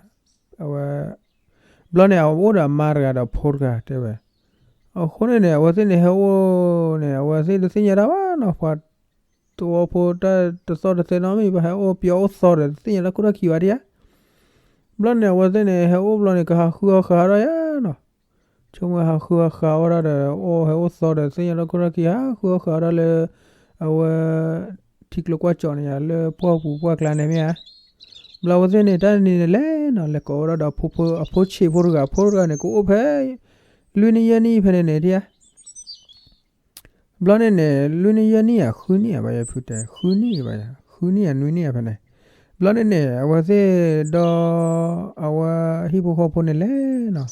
အဝဲ ဘျီန့ၣ် အအိၣ်ဒီးအမါတဂၤဒီးဖိတဂၤတဲဝဲ အဃိန့ၣ်န့ၣ် အဝဲသ့ၣ်န့ၣ်ဟဲအိၣ်န့ၣ် အဝဲသ့ၣ်တသ့ၣ်ညါတၢ်ဘၣ်နီၤ ပှၤ သဝီဖိတၢ်တသီၣ်တသဲနီတမံၤ ပှၤဟဲအိၣ်ပၠးအိၣ်သီဒီး တသ့ၣ်ညါတၢ်ခိၣ်တၢ်ခံဘၣ်ဒံးဧါ ဘျီန့ၣ် အဝဲသ့ၣ်န့ၣ် ဟဲအိၣ်ဘျီန့ၣ် ကဟးဃုအီၣ်ဃာ်ဒၣ်ယါနီၤ. ဆိကမိၣ်ဟးဃုအီၣ်ဃာ်ဝဲဒၣ်ဒီး အိၣ်ဟဲအိၣ်သီဒီး သ့ၣ်ညါဒီးခိၣ်ထီၣ်ခံ ဟးဃုအီၣ်ဃာ်ဝဲဒၣ်လၢ အဝဲ ထံကျိကွၢ်ကၠီၣ်န့ၣ်ယါ လၢပှၢ်ပူၤပှၢ်ကျါန့ၣ်မ့ၢ်ဧါ. ဘျီအဝဲသ့ၣ်န့ၣ် တၢ်နံၤန့ၣ်လဲၤနီၤ လဲၤကိးဝဲဒၣ်ဒီး အဖိဆံးဖိတဂၤ အဖိတဂၤန့ၣ် ကအိၣ်ဖဲ လွံၢ်နံၣ်ယဲၢ်နံၣ်ဖဲန့ၣ်န့ၣ် ထံဧါ ဘျီန့ၣ်န့ၣ် လွံၢ်နံၣ်ယဲၢ်နံၣ်ဧါ ဃုနံၣ်ဧါ ဘၣ်ယဖုတဲ ဃုနံၣ်ဘၣ်ယါ ဃုနံၣ်ဧါ နွံနံၣ်ဧါဖဲန့ၣ်. ဘျီန့ၣ်န့ၣ် အဝဲသ့ၣ်ဒီး အဝဲဟံၣ်ဖိဃီဖိန့ၣ်လဲၣ်နီၤ,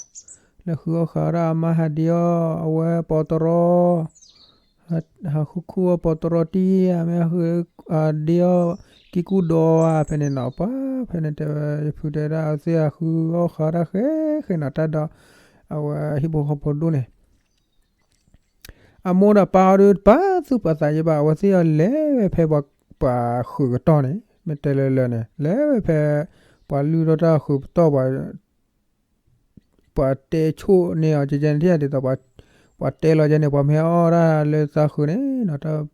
လဲၤဃုအီၣ်ဃာ်ဝဲဒၣ်အမါဟးဒ့အီၣ် အဝဲပီးတရီ ဟးဃုခူအီၣ်ပီးတရီတံၢ်ဧါ မ့ၢ်ဟးဃု ဒ့အီၣ်ကံကူၣ်ဒီဧါ ဖဲန့ၣ်နီၤ. ပှၤဖဲန့ၣ်တဲဝဲ ယဖုတဲဒၣ် အဝဲသ့ၣ်ဟးဃုအီၣ်ဃာ်ဝဲဒၣ်ဃဲဃဲနီၤ တၢ်ဒီး အဝဲဟံၣ်ဖိဃီဖိဒိၣ်န့ၣ် အမိၢ်ဒီးပၢ်အီၤဒုး တပာ်သူၣ်ပာ်သးယဲဘၣ် အဝဲသ့ၣ်အီၤလဲၤဝဲဖဲပှၤ ပှၤဃုာ်ကတီၢ်န့ၣ် မ့ၢ်တဲလၢလၢာ်န့ၣ် လဲၤဝဲဖဲ ပှၤလုၢ်ထီၣ်တၢ်ဃုာ်ပတီၢ် ပှၤ ပှၤတဲဆိၣ်န့ၢ်အီၤကဲကဲန့ၣ် ဒ်သိး ပှၤတဲလီၤကဲန့ၣ် ပှၤမ့ၢ်အီၣ်ဒၣ်လၢသးဃုာ်န့ၣ်နီၤ တၢ်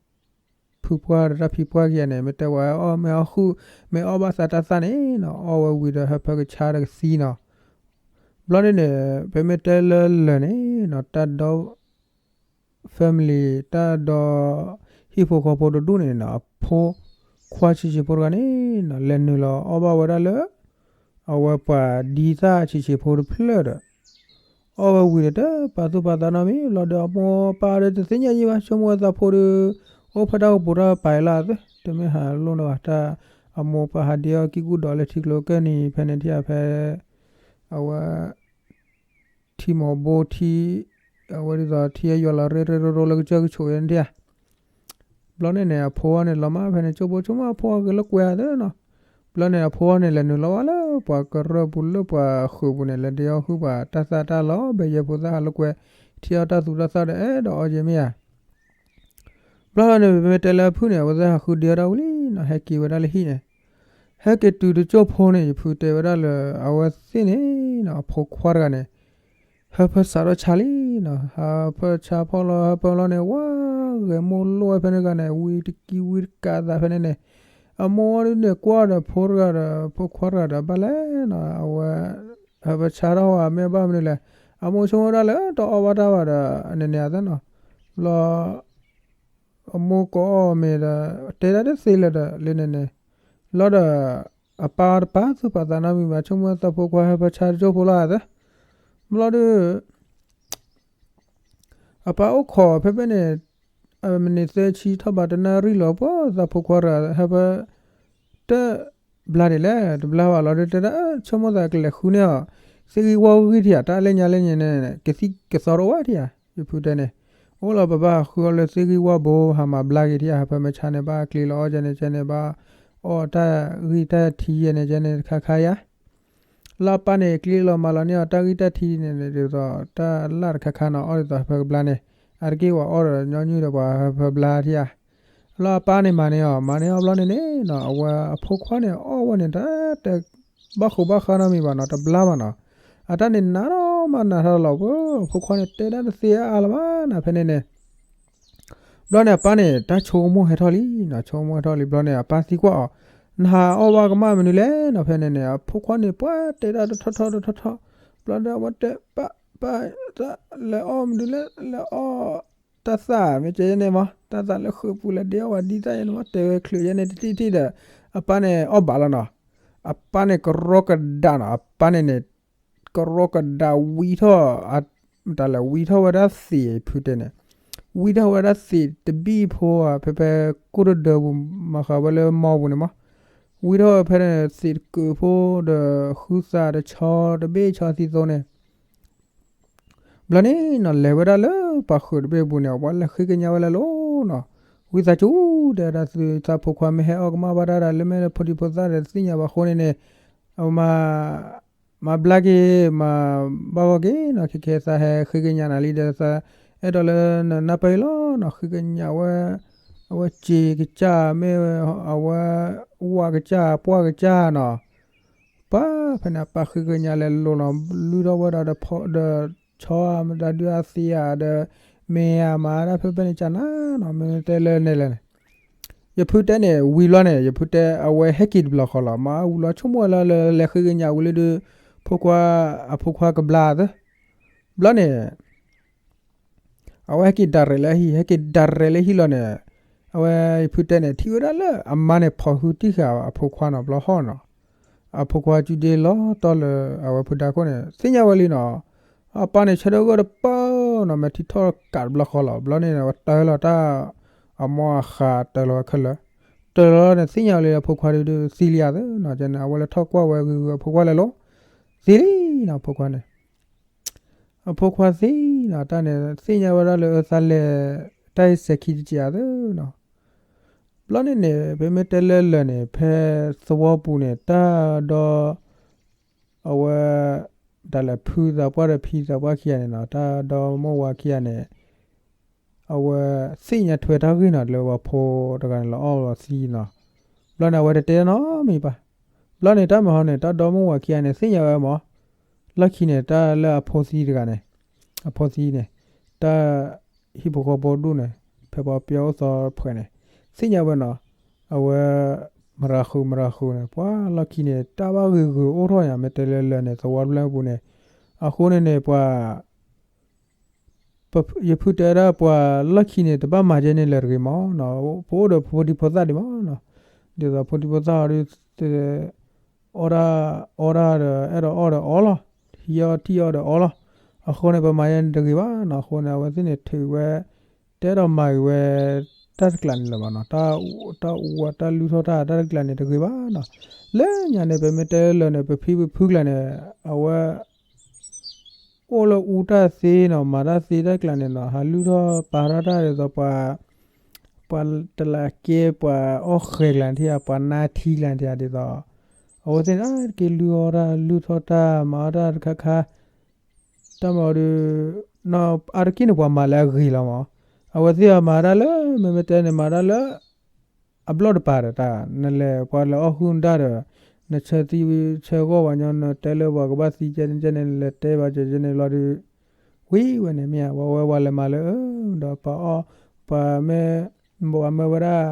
ဖုပှၢ်ဒီးတၢ်ဖံပှၢ်ကဲန့ၣ် မ့ၢ်တဲဝဲအီၣ်မ့ၢ်အီၣ်ဃုာ် မ့ၢ်အီၣ်ဘၣ်သးတၢ်သၣ်န့ၣ်နီၤ အီၣ်ဝဲဝံၤဒီးဟၢဖၢကဆါဒီးကသံနီၤ. ဘျီန့ၣ်န့ၣ် ပမ့ၢ်တဲလၢလၢာ်န့ၣ်နီၤ တၢ်ဒီ family တၢ်ဒီ ဟံၣ်ဖိဃီဖိတဒူၣ်န့ၣ်နီၤ အဖိခွါဆံးဆံးဖိတဂၤန့ၣ်နီၤ လဲၤနုာ်လီၤအီၣ်ဘၣ်ဝဲဒၣ်လၢ အဝဲပှၤဒံသၣ်ဆံးဆံးဖိတဖျၢၣ်ဒီး အီၣ်ဝဲဝံၤဒီးတပာ်သူၣ်ပာ်သးနီတမံၤ လီၤဒီးအမိၢ်ပၢ်ဒီးတသ့ၣ်ညါယံဘၣ် ဆိကမိၣ်ဝဲသးဖိဒီး အိၣ်ဖဲတၢ်အိၣ်ပူၤတၢ်ပာ်အံၤလီၤသ့ တမ့ၢ်ဟးလိၣ်နီၤဘၣ် တၢ်အမိၢ်ပၢ်ဟးဒ့အီၣ်ကံကူၣ်ဒီးလၢထံကျိကၢၢ်နံၤဖဲန့ၣ်ထံၣ်ဖဲ အဝဲ ထံမီၤဘိထံ အဝဲဒ်သိးထံအယွၤလီၤရ့ရ့ရိရိလၢကစၢၢ်ကဆိးယဲန့ၣ်ထံၣ်ဧါ. ဘျီန့ၣ်န့ၣ် အဖိအီၤန့ၣ် လီၤမၢ်ဖဲန့ၣ် ကၠိဖိဆိကမိၣ်အဖိအီၤဂ့ၤလၢကွဲးဧါသ့နီၤ. ဘျီန့ၣ် အဖိအီၤန့ၣ် လဲၤနုာ်လီၤဝဲလၢပှၤကရၢၢ်ပူၤလၢပှၤဃုာ်ပူၤန့ၣ် လဲၤဒ့အီၣ်ဃုာ်ပှၤတၢ်သၣ်တၢ်လီၤ ဘဲယဲဖိသၣ်ဟးလၢကွဲး ထံအီၣ်တၢ်သူတၢ်သၣ်ဒီးအဲၣ်ဒိးအီၣ်က့ၤမ့ၢ်ဧါ. ဘျီန့ၣ် ပမ့ၢ်တဲလၢအဖုၣ်န့ၣ် အဝဲသ့ၣ်ဟးဃုဒ့အီၣ်တၢ်ဝံၤလံနီၤ ဟဲက့ၤဝဲဒၣ်လၢဟံၣ်န့ၣ် ဟဲက့ၤတုၤတကၠိဖိန့ၣ် ယဖုတဲဝဲဒၣ်လၢ အဝဲသ့ၣ်န့ၣ်နီၤ အဖိခွါတဂၤန့ၣ် ဟၢဖၢစးထီၣ်ဆါလံနီၤ ဟၢဖၢဆါဖီၣ်လီၤ ဟၢဖၢလီၤန့ၣ် ဝါဂဲၤမိၢ်လိၣ်ဝဲဖဲန့ၣ်တဂၤန့ၣ် ဝံတကံဝံတကးအသးဖဲန့ၣ်န့ၣ် အမိၢ်ဝဲဒၣ်န့ၣ် ကွၢ်ဒီးဖိတဂၤဒီး ဖိခွါတဂၤဒီး ဘၣ်လဲၣ်နီၤ အဝဲ ဟၢဖၢဆါထီၣ်ဝဲ မ့ၢ်ဘၣ်မနုၤလဲၣ် အမိၢ်ဆိကမိၣ်ဝဲဒၣ်လၢတအီၣ်ဘၣ်တၢ်ဘၣ်ဒီး အန့ၣ်န့ၣ်အသးနီၤ ဘျီ အမိၢ်ကအီၣ်မ့ၤဒီး တဲဒၣ်တသ့လၢၤဒီး လၢန့ၣ်န့ၣ် လီၤဒီး အပၢ်တပာ်သူၣ်ပာ်သးနီတမံၤဘၣ် ဆိကမိၣ်သးဖိခွါဟၢဖၢဆါတကၠိဖိလီၤသး ဘျီဒီး အပၢ်အိၣ်ခိးဖဲဖဲန့ၣ် မံးနံးသၢဆံထီၣ်ဘးတနၣ်ရံၣ်လီၤ ပှၤသးဖိခွါတဂၤ ဟၢဖၢ တဘျါဒံးလဲၣ် တဘျါဘၣ်လီၤဒီးတဲဒၣ် ဆိကမိၣ်သးကလဲၤဃုန့ၢ်အီၤ သ့ၣ်ဂံၢ်ဝၣ်ဂံၢ်ထံဧါ တၢ်လၢညါလၢညါန့ၣ် ကသံၣ်ကသီတအိၣ်ဘၣ်ထံဧါ ယဖုတဲန့ၣ် အိၣ်လီၤပဘၣ်ဃုအီၤလၢသ့ၣ်ဂံၢ်ဝၣ်ဘိ ဟးမၤဘျါက့ၤထံဧါ ဟၢဖၢမ့ၢ်ဆါန့ၣ် ဘၣ်ကျ့လီၤအီၣ်ကဲန့ၣ်ကဲန့ၣ် ဘၣ်အီၣ်တၢ်ဂံၢ်တၢ်ထံယဲန့ၣ်ကဲန့ၣ်တခါခါယါ လၢအပၢ်န့ၣ် ကျ့လီၤမၤလီၤန့ၢ်အီၤတၢ်ဂံၢ်တၢ်ထံန့ၣ် ဒ်သိးတၢ်လၢ်တခါခါနီၤ အီၣ်ဒ်သိးဟၢဖၢကဘျါန့ၣ် အါတက့ၢ်ဝဲအီၣ်ဒီးညီနုၢ်ဒီးပှၤဟၢဖၢဘျါထံဧါ လၢအပၢ်န့ၣ်မၤန့ၢ်အီၤ မၤန့ၢ်အီၤဘျီန့ၣ်န့ၣ်နီၤ အဝဲအဖိခွါန့ၣ် အီၣ်ဝဲန့ၣ် တၢ်တဲ ဘၣ်ဃိးဘၣ်ဃးနီတမံၤဘၣ်နီၤ တဘျါဘၣ်နီၤ အတၢ်န့ၣ်နးထီၣ်မးနးထီၣ်လီၤ အဖိခွါန့ၣ် တဲဒၣ်တသ့အါလၢၤဘၣ်နီၤ ဖဲန့ၣ်န့ၣ် ဘျီန့ၣ် အပၢ်န့ၣ် တၢ်ဆိကမိၣ်ဟဲထီၣ်လံနီၤ ဆိကမိၣ်ဟဲထီၣ်လံ ဘျီန့ၣ် အပၢ်သံကွၢ်အီၤ နဟးအီၣ်ဘၣ်ကမၣ်မနုၤလဲၣ်နီၤ ဖဲန့ၣ်န့ၣ် အဖိခွါန့ၣ် ပှၤတဲဒၣ်တထီၣ်ထီၣ်တထီၣ်ထီၣ် ဘျီဒီးအဝဲတဲ ပၢ် ပၢ် လဲၤအီၣ်မနုၤလဲၣ် လဲၤအီၣ် တၢ်သၣ်မ့ၢ်ကဲယဲန့ၣ်မး တၢ်သၣ်လၢဃုာ်ပူၤလဲၤဒ့အီၣ်ဝဲဒ်သၣ်ယဲန့ၣ်မး တဲဝဲချုးယဲန့ၣ်တထံၣ်ထံၣ်ဒီး အပၢ်န့ၣ်အီၣ်ဘၣ်လီၤနီၤ အပၢ်န့ၣ်ကရီကဒါနီၤ အပၢ်န့ၣ်န့ၣ် ကရီကဒါဝံထီၣ် တၢ်လဲၤဝံထီၣ်ဝဲဒၣ်သံးဖုတဲန့ၣ် ဝံထီၣ်ဝဲဒၣ်သံးတဘံၣ်ဖိဧါ ဖဲဖဲကိၣ်တဒၢပူၤ မၤဃးဝဲလၢမီပူၤန့ၣ်မး ဝံထီၣ်ဝဲဖဲန့ၣ်သံးတကုးဖိဒီး ဃုသးတဆီတဘ့ၣ်ဆီသံသိန့ၣ် ဘျီန့ၣ်နီၤ လဲၤဝဲဒၣ်လၢပှၤဃုာ်တဘ့ၣ်ပူၤန့ၣ် အဝဲလဲၤဃ့ကညးဝဲလၢလီၤနီၤ ဝံသးစူၤ တဲဝဲဒၣ်သုသးဖိခွါမ့ၢ်ဟဲအီၣ်ကမၣ်ဘၣ်တၢ်ဒီး လၢမ့ၢ်လၢဖိဒံဖိသၣ်ဒီးတသ့ၣ်ညါဘၣ်အဃိန့ၣ်န့ၣ် အဝဲမၤ မၤဘျါက့ၤ မၤဘၣ်ဂီၢ်က့ၤနီၤ ခဲခဲသးဟဲဃ့ကညးနၤလံဒီးသး အဲၣ်ဒိးလၢနနၢ်ပၢၢ်အံၤလီၤနီၤ ဃ့ကညးဝဲ အဝဲစ့ၤကစၢ်မ့ၢ် အဝဲ ဝၣ်ကစၢ် ပှၢ်ကစၢ်နီၤ ပၢ်ဖဲန့ၣ် အပၢ်ဃ့ကညးလဲၤလိၤနီၤ လုၢ်ထီၣ်ဝဲဒၣ်ဒီး ဆီဧါမတၤဒုးအသံးဧါဒီး မ့ၢ်ဧါမၤဒၣ်ဖဲဖဲန့ၣ်ကနၤနီၤ မ့ၢ်တဲလၢန့ၣ်လဲၣ်န့ၣ် ယဖုတဲန့ၣ် ဝံၤဘျီန့ၣ် ယဖုတဲ အဝဲဟဲက့ၤတဘျီဃီလီၤ. မ့ၢ်ဝံၤလီၤ ဆိကမိၣ်ဝဲလၢ လၢလဲၤဃ့ကညးဝံၤလၢဒုး ဖိခွါ အဖိခွါကဘျါသၢ ဘျီန့ၣ် အဝဲဟဲက့ၤဒၣ်ရဲၣ်လၢဟံၣ် ဟဲက့ၤဒၣ်ရဲၣ်လၢဟံၣ်လီၤန့ၣ်, အဝဲယဖုတဲန့ၣ် ထံၣ်ဝဲဒၣ်လၢအမါန့ၣ် ဖီၣ်ဟုတံၢ်ဃာ်အဖိခွါနီၤ ဘျီဟီၣ်နီၤ, အဖိခွါကၠူဒ့လီၤတီလၢအဝဲဖုဒါခိၣ်န့ၣ် သ့ၣ်ညါဝဲလံနီၤ, အပၢ်န့ၣ်ဆၢထၢၣ်ဂီၢ်တပၢၢ်နီၤ မဲာ်ထံထီၣ်ကးတဘျီဃီလီၤ. ဘျီန့ၣ် အဝဲတၢလီၤတၢ် အမိၢ်အဃးတၢလီၤဝဲခဲလၢာ်, တၢလီၤန့ၣ် သ့ၣ်ညါဝဲလံ အဖိခွါဒုးသံလံဧါသၢနီၤ, ကန့ၣ် အဝဲလဲၤထီၣ်ကွၢ်ဝဲဂ့ၤဂ့ၤ အဖိခွါလဲၤလီၤ သံလံနီၤ အဖိခွါန့ၣ် အဖိခွါသ့နီၤ တၢ်န့ၣ် သ့ၣ်ညါဝဲဒၣ်လၢအသးလဲၤ တၢ်အံၤစဲၤခံတက့ၢ်ဧါသၢနီၤ, ဘျီန့ၣ်န့ၣ် ပမ့ၢ်တဲလၢလၢာ်န့ၣ် ဖဲသဝီပူၤန့ၣ် တၢ်ဒီ အဝဲ တၢ်လဲၤဖုသးပှၢ်ဒီးဖံသးပှၢ်ခံဂၤန့ၣ်နီၤ တၢ်ဒီမိၢ်ဝၤခံဂၤန့ၣ် အဝဲသ့ၣ်ညါထွဲတၢ်ဂ့ၢ်နီၤ လၢပှၤဖိတဂၤန့ၣ် လီၤအီၣ်လီၤသံနီၤ, ဘျီန့ၣ် အဝဲတတဲနီတမံၤဘၣ်. ဘျီန့ၣ် တၢ်မၤဟီန့ၣ် တၢ်ဒီမိၢ်ဝၤခံဂၤန့ၣ် သ့ၣ်ညါဝဲမး, လီၢ်ခံန့ၣ် တၢ်လၢအဖိသံတဂၤန့ၣ်, အဖိသံန့ၣ် တၢ်ဟံၣ်ဖိဃီဖိဒူၣ်န့ၣ် ဖဲပှၤပျဲအိၣ်သီဖှဲးန့ၣ် သ့ၣ်ညါဝဲနီၤ, အဝဲ မရၤဃုာ်မရၤဃုာ်န့ၣ် ပှၤလီၢ်ခံန့ၣ် တၢ်ဘၣ်ဂ့ၤဂ့ၤအိၣ်ထီၣ်ညါ မ့ၢ်တဲလၢလၢာ်န့ၣ် သဝီတဖျၢၣ်ပူၤန့ၣ်, အဃိန့ၣ်န့ၣ် ပှၤ ယဖုတဲဝဲဒၣ်ပှၤလီၢ်ခံန့ၣ် တဘၣ်မၤဒ်န့ၣ်လၢၤတဂ့ၤမးနီၤ, ပအိၣ်ဒီးဖိဒံဖိသၣ်ဒံးမးနီၤ, ဒ်သိးဖိဒံဖိသၣ်အီၤဒုး အီၣ်ဒၣ် အီဒၣ်ဒီး အဲၣ်ဒိးအီၣ်ဒီးအီလီၤ, ဟံးအီၣ်ထံၣ်အီၣ်ဒီးအီလီၤ, အဃိန့ၣ် ပမၤယဲန့ၣ်တဂ့ၤဘၣ်နီၤ, အဃိန့ၣ် အဝဲသ့ၣ်န့ၣ်ထုးဝဲ တအဲၣ်ဒိးမၤဂ့ၤဝဲ တၢ်တကျးန့ၣ်လၢၤဘၣ်နီၤ, တၢ်အူတၢ်လူၢ်ထီၣ်တၢ် တၢ်တကျးန့ၣ်တဂ့ၤဘၣ်နီၤ, လၢညါန့ၣ် ပမ့ၢ်တဲလၢာ်န့ၣ် ပဖံပဖုကျါန့ၣ် အဝဲ အိၣ်လၢအူတၢ်သ့နီၤ, မၤတၢ်သ့တၢ်ကျါန့ၣ်နီၤ, ဟးလုၢ်ထီၣ်ပာ်ထီၣ်တၢ်ဒ်သိးပှၤ ပှၤတလးကဲ ပှၤအီၣ်ဃဲၤကျါန့ၣ်ထံၣ်ဧါ, ပှၤနါထံကျါန့ၣ်ထံၣ်ဧါ, ဒ်သိး အဝဲသ့ၣ်န့ၣ် အါတက့ၢ်လုၢ်အီၣ်တၢ် လုၢ်ထီၣ်တၢ် မၤအီၣ်တၢ်တခါခါ, တၢ်မၤအီၤဒုး အါတက့ၢ်န့ၣ် ပှၤမၤလၢအဂ့ၤလီၤမး, အဝဲသ့ၣ်အီၤမၤတၢ်လၢ မ့မ့ၢ်တဲန့ၣ် မၤတၢ်လၢ အဘျီၣ်တပၤဒီးတၢ် နလဲၤပှၤလဲၤအီၣ်ဃုာ်နတၢ်ဒီး နဆၢသံဆၢဂီၢ်ပှၤညီ နတဲလၢပှၤကဘၣ်သံကဲန့ၣ်ကဲန့ၣ် နလဲၤတဲဘၣ်ကဲကဲန့ၣ်လီၤဒုး ဝံၤဝဲန့ၣ်မ့ၢ်ဧါ, ပှၤဝဲပှၤလဲၤမၤလၢ ဒီးပှၤအီၣ် ပှၤမ့ၢ် ပှၤမၢဝဲဒၣ်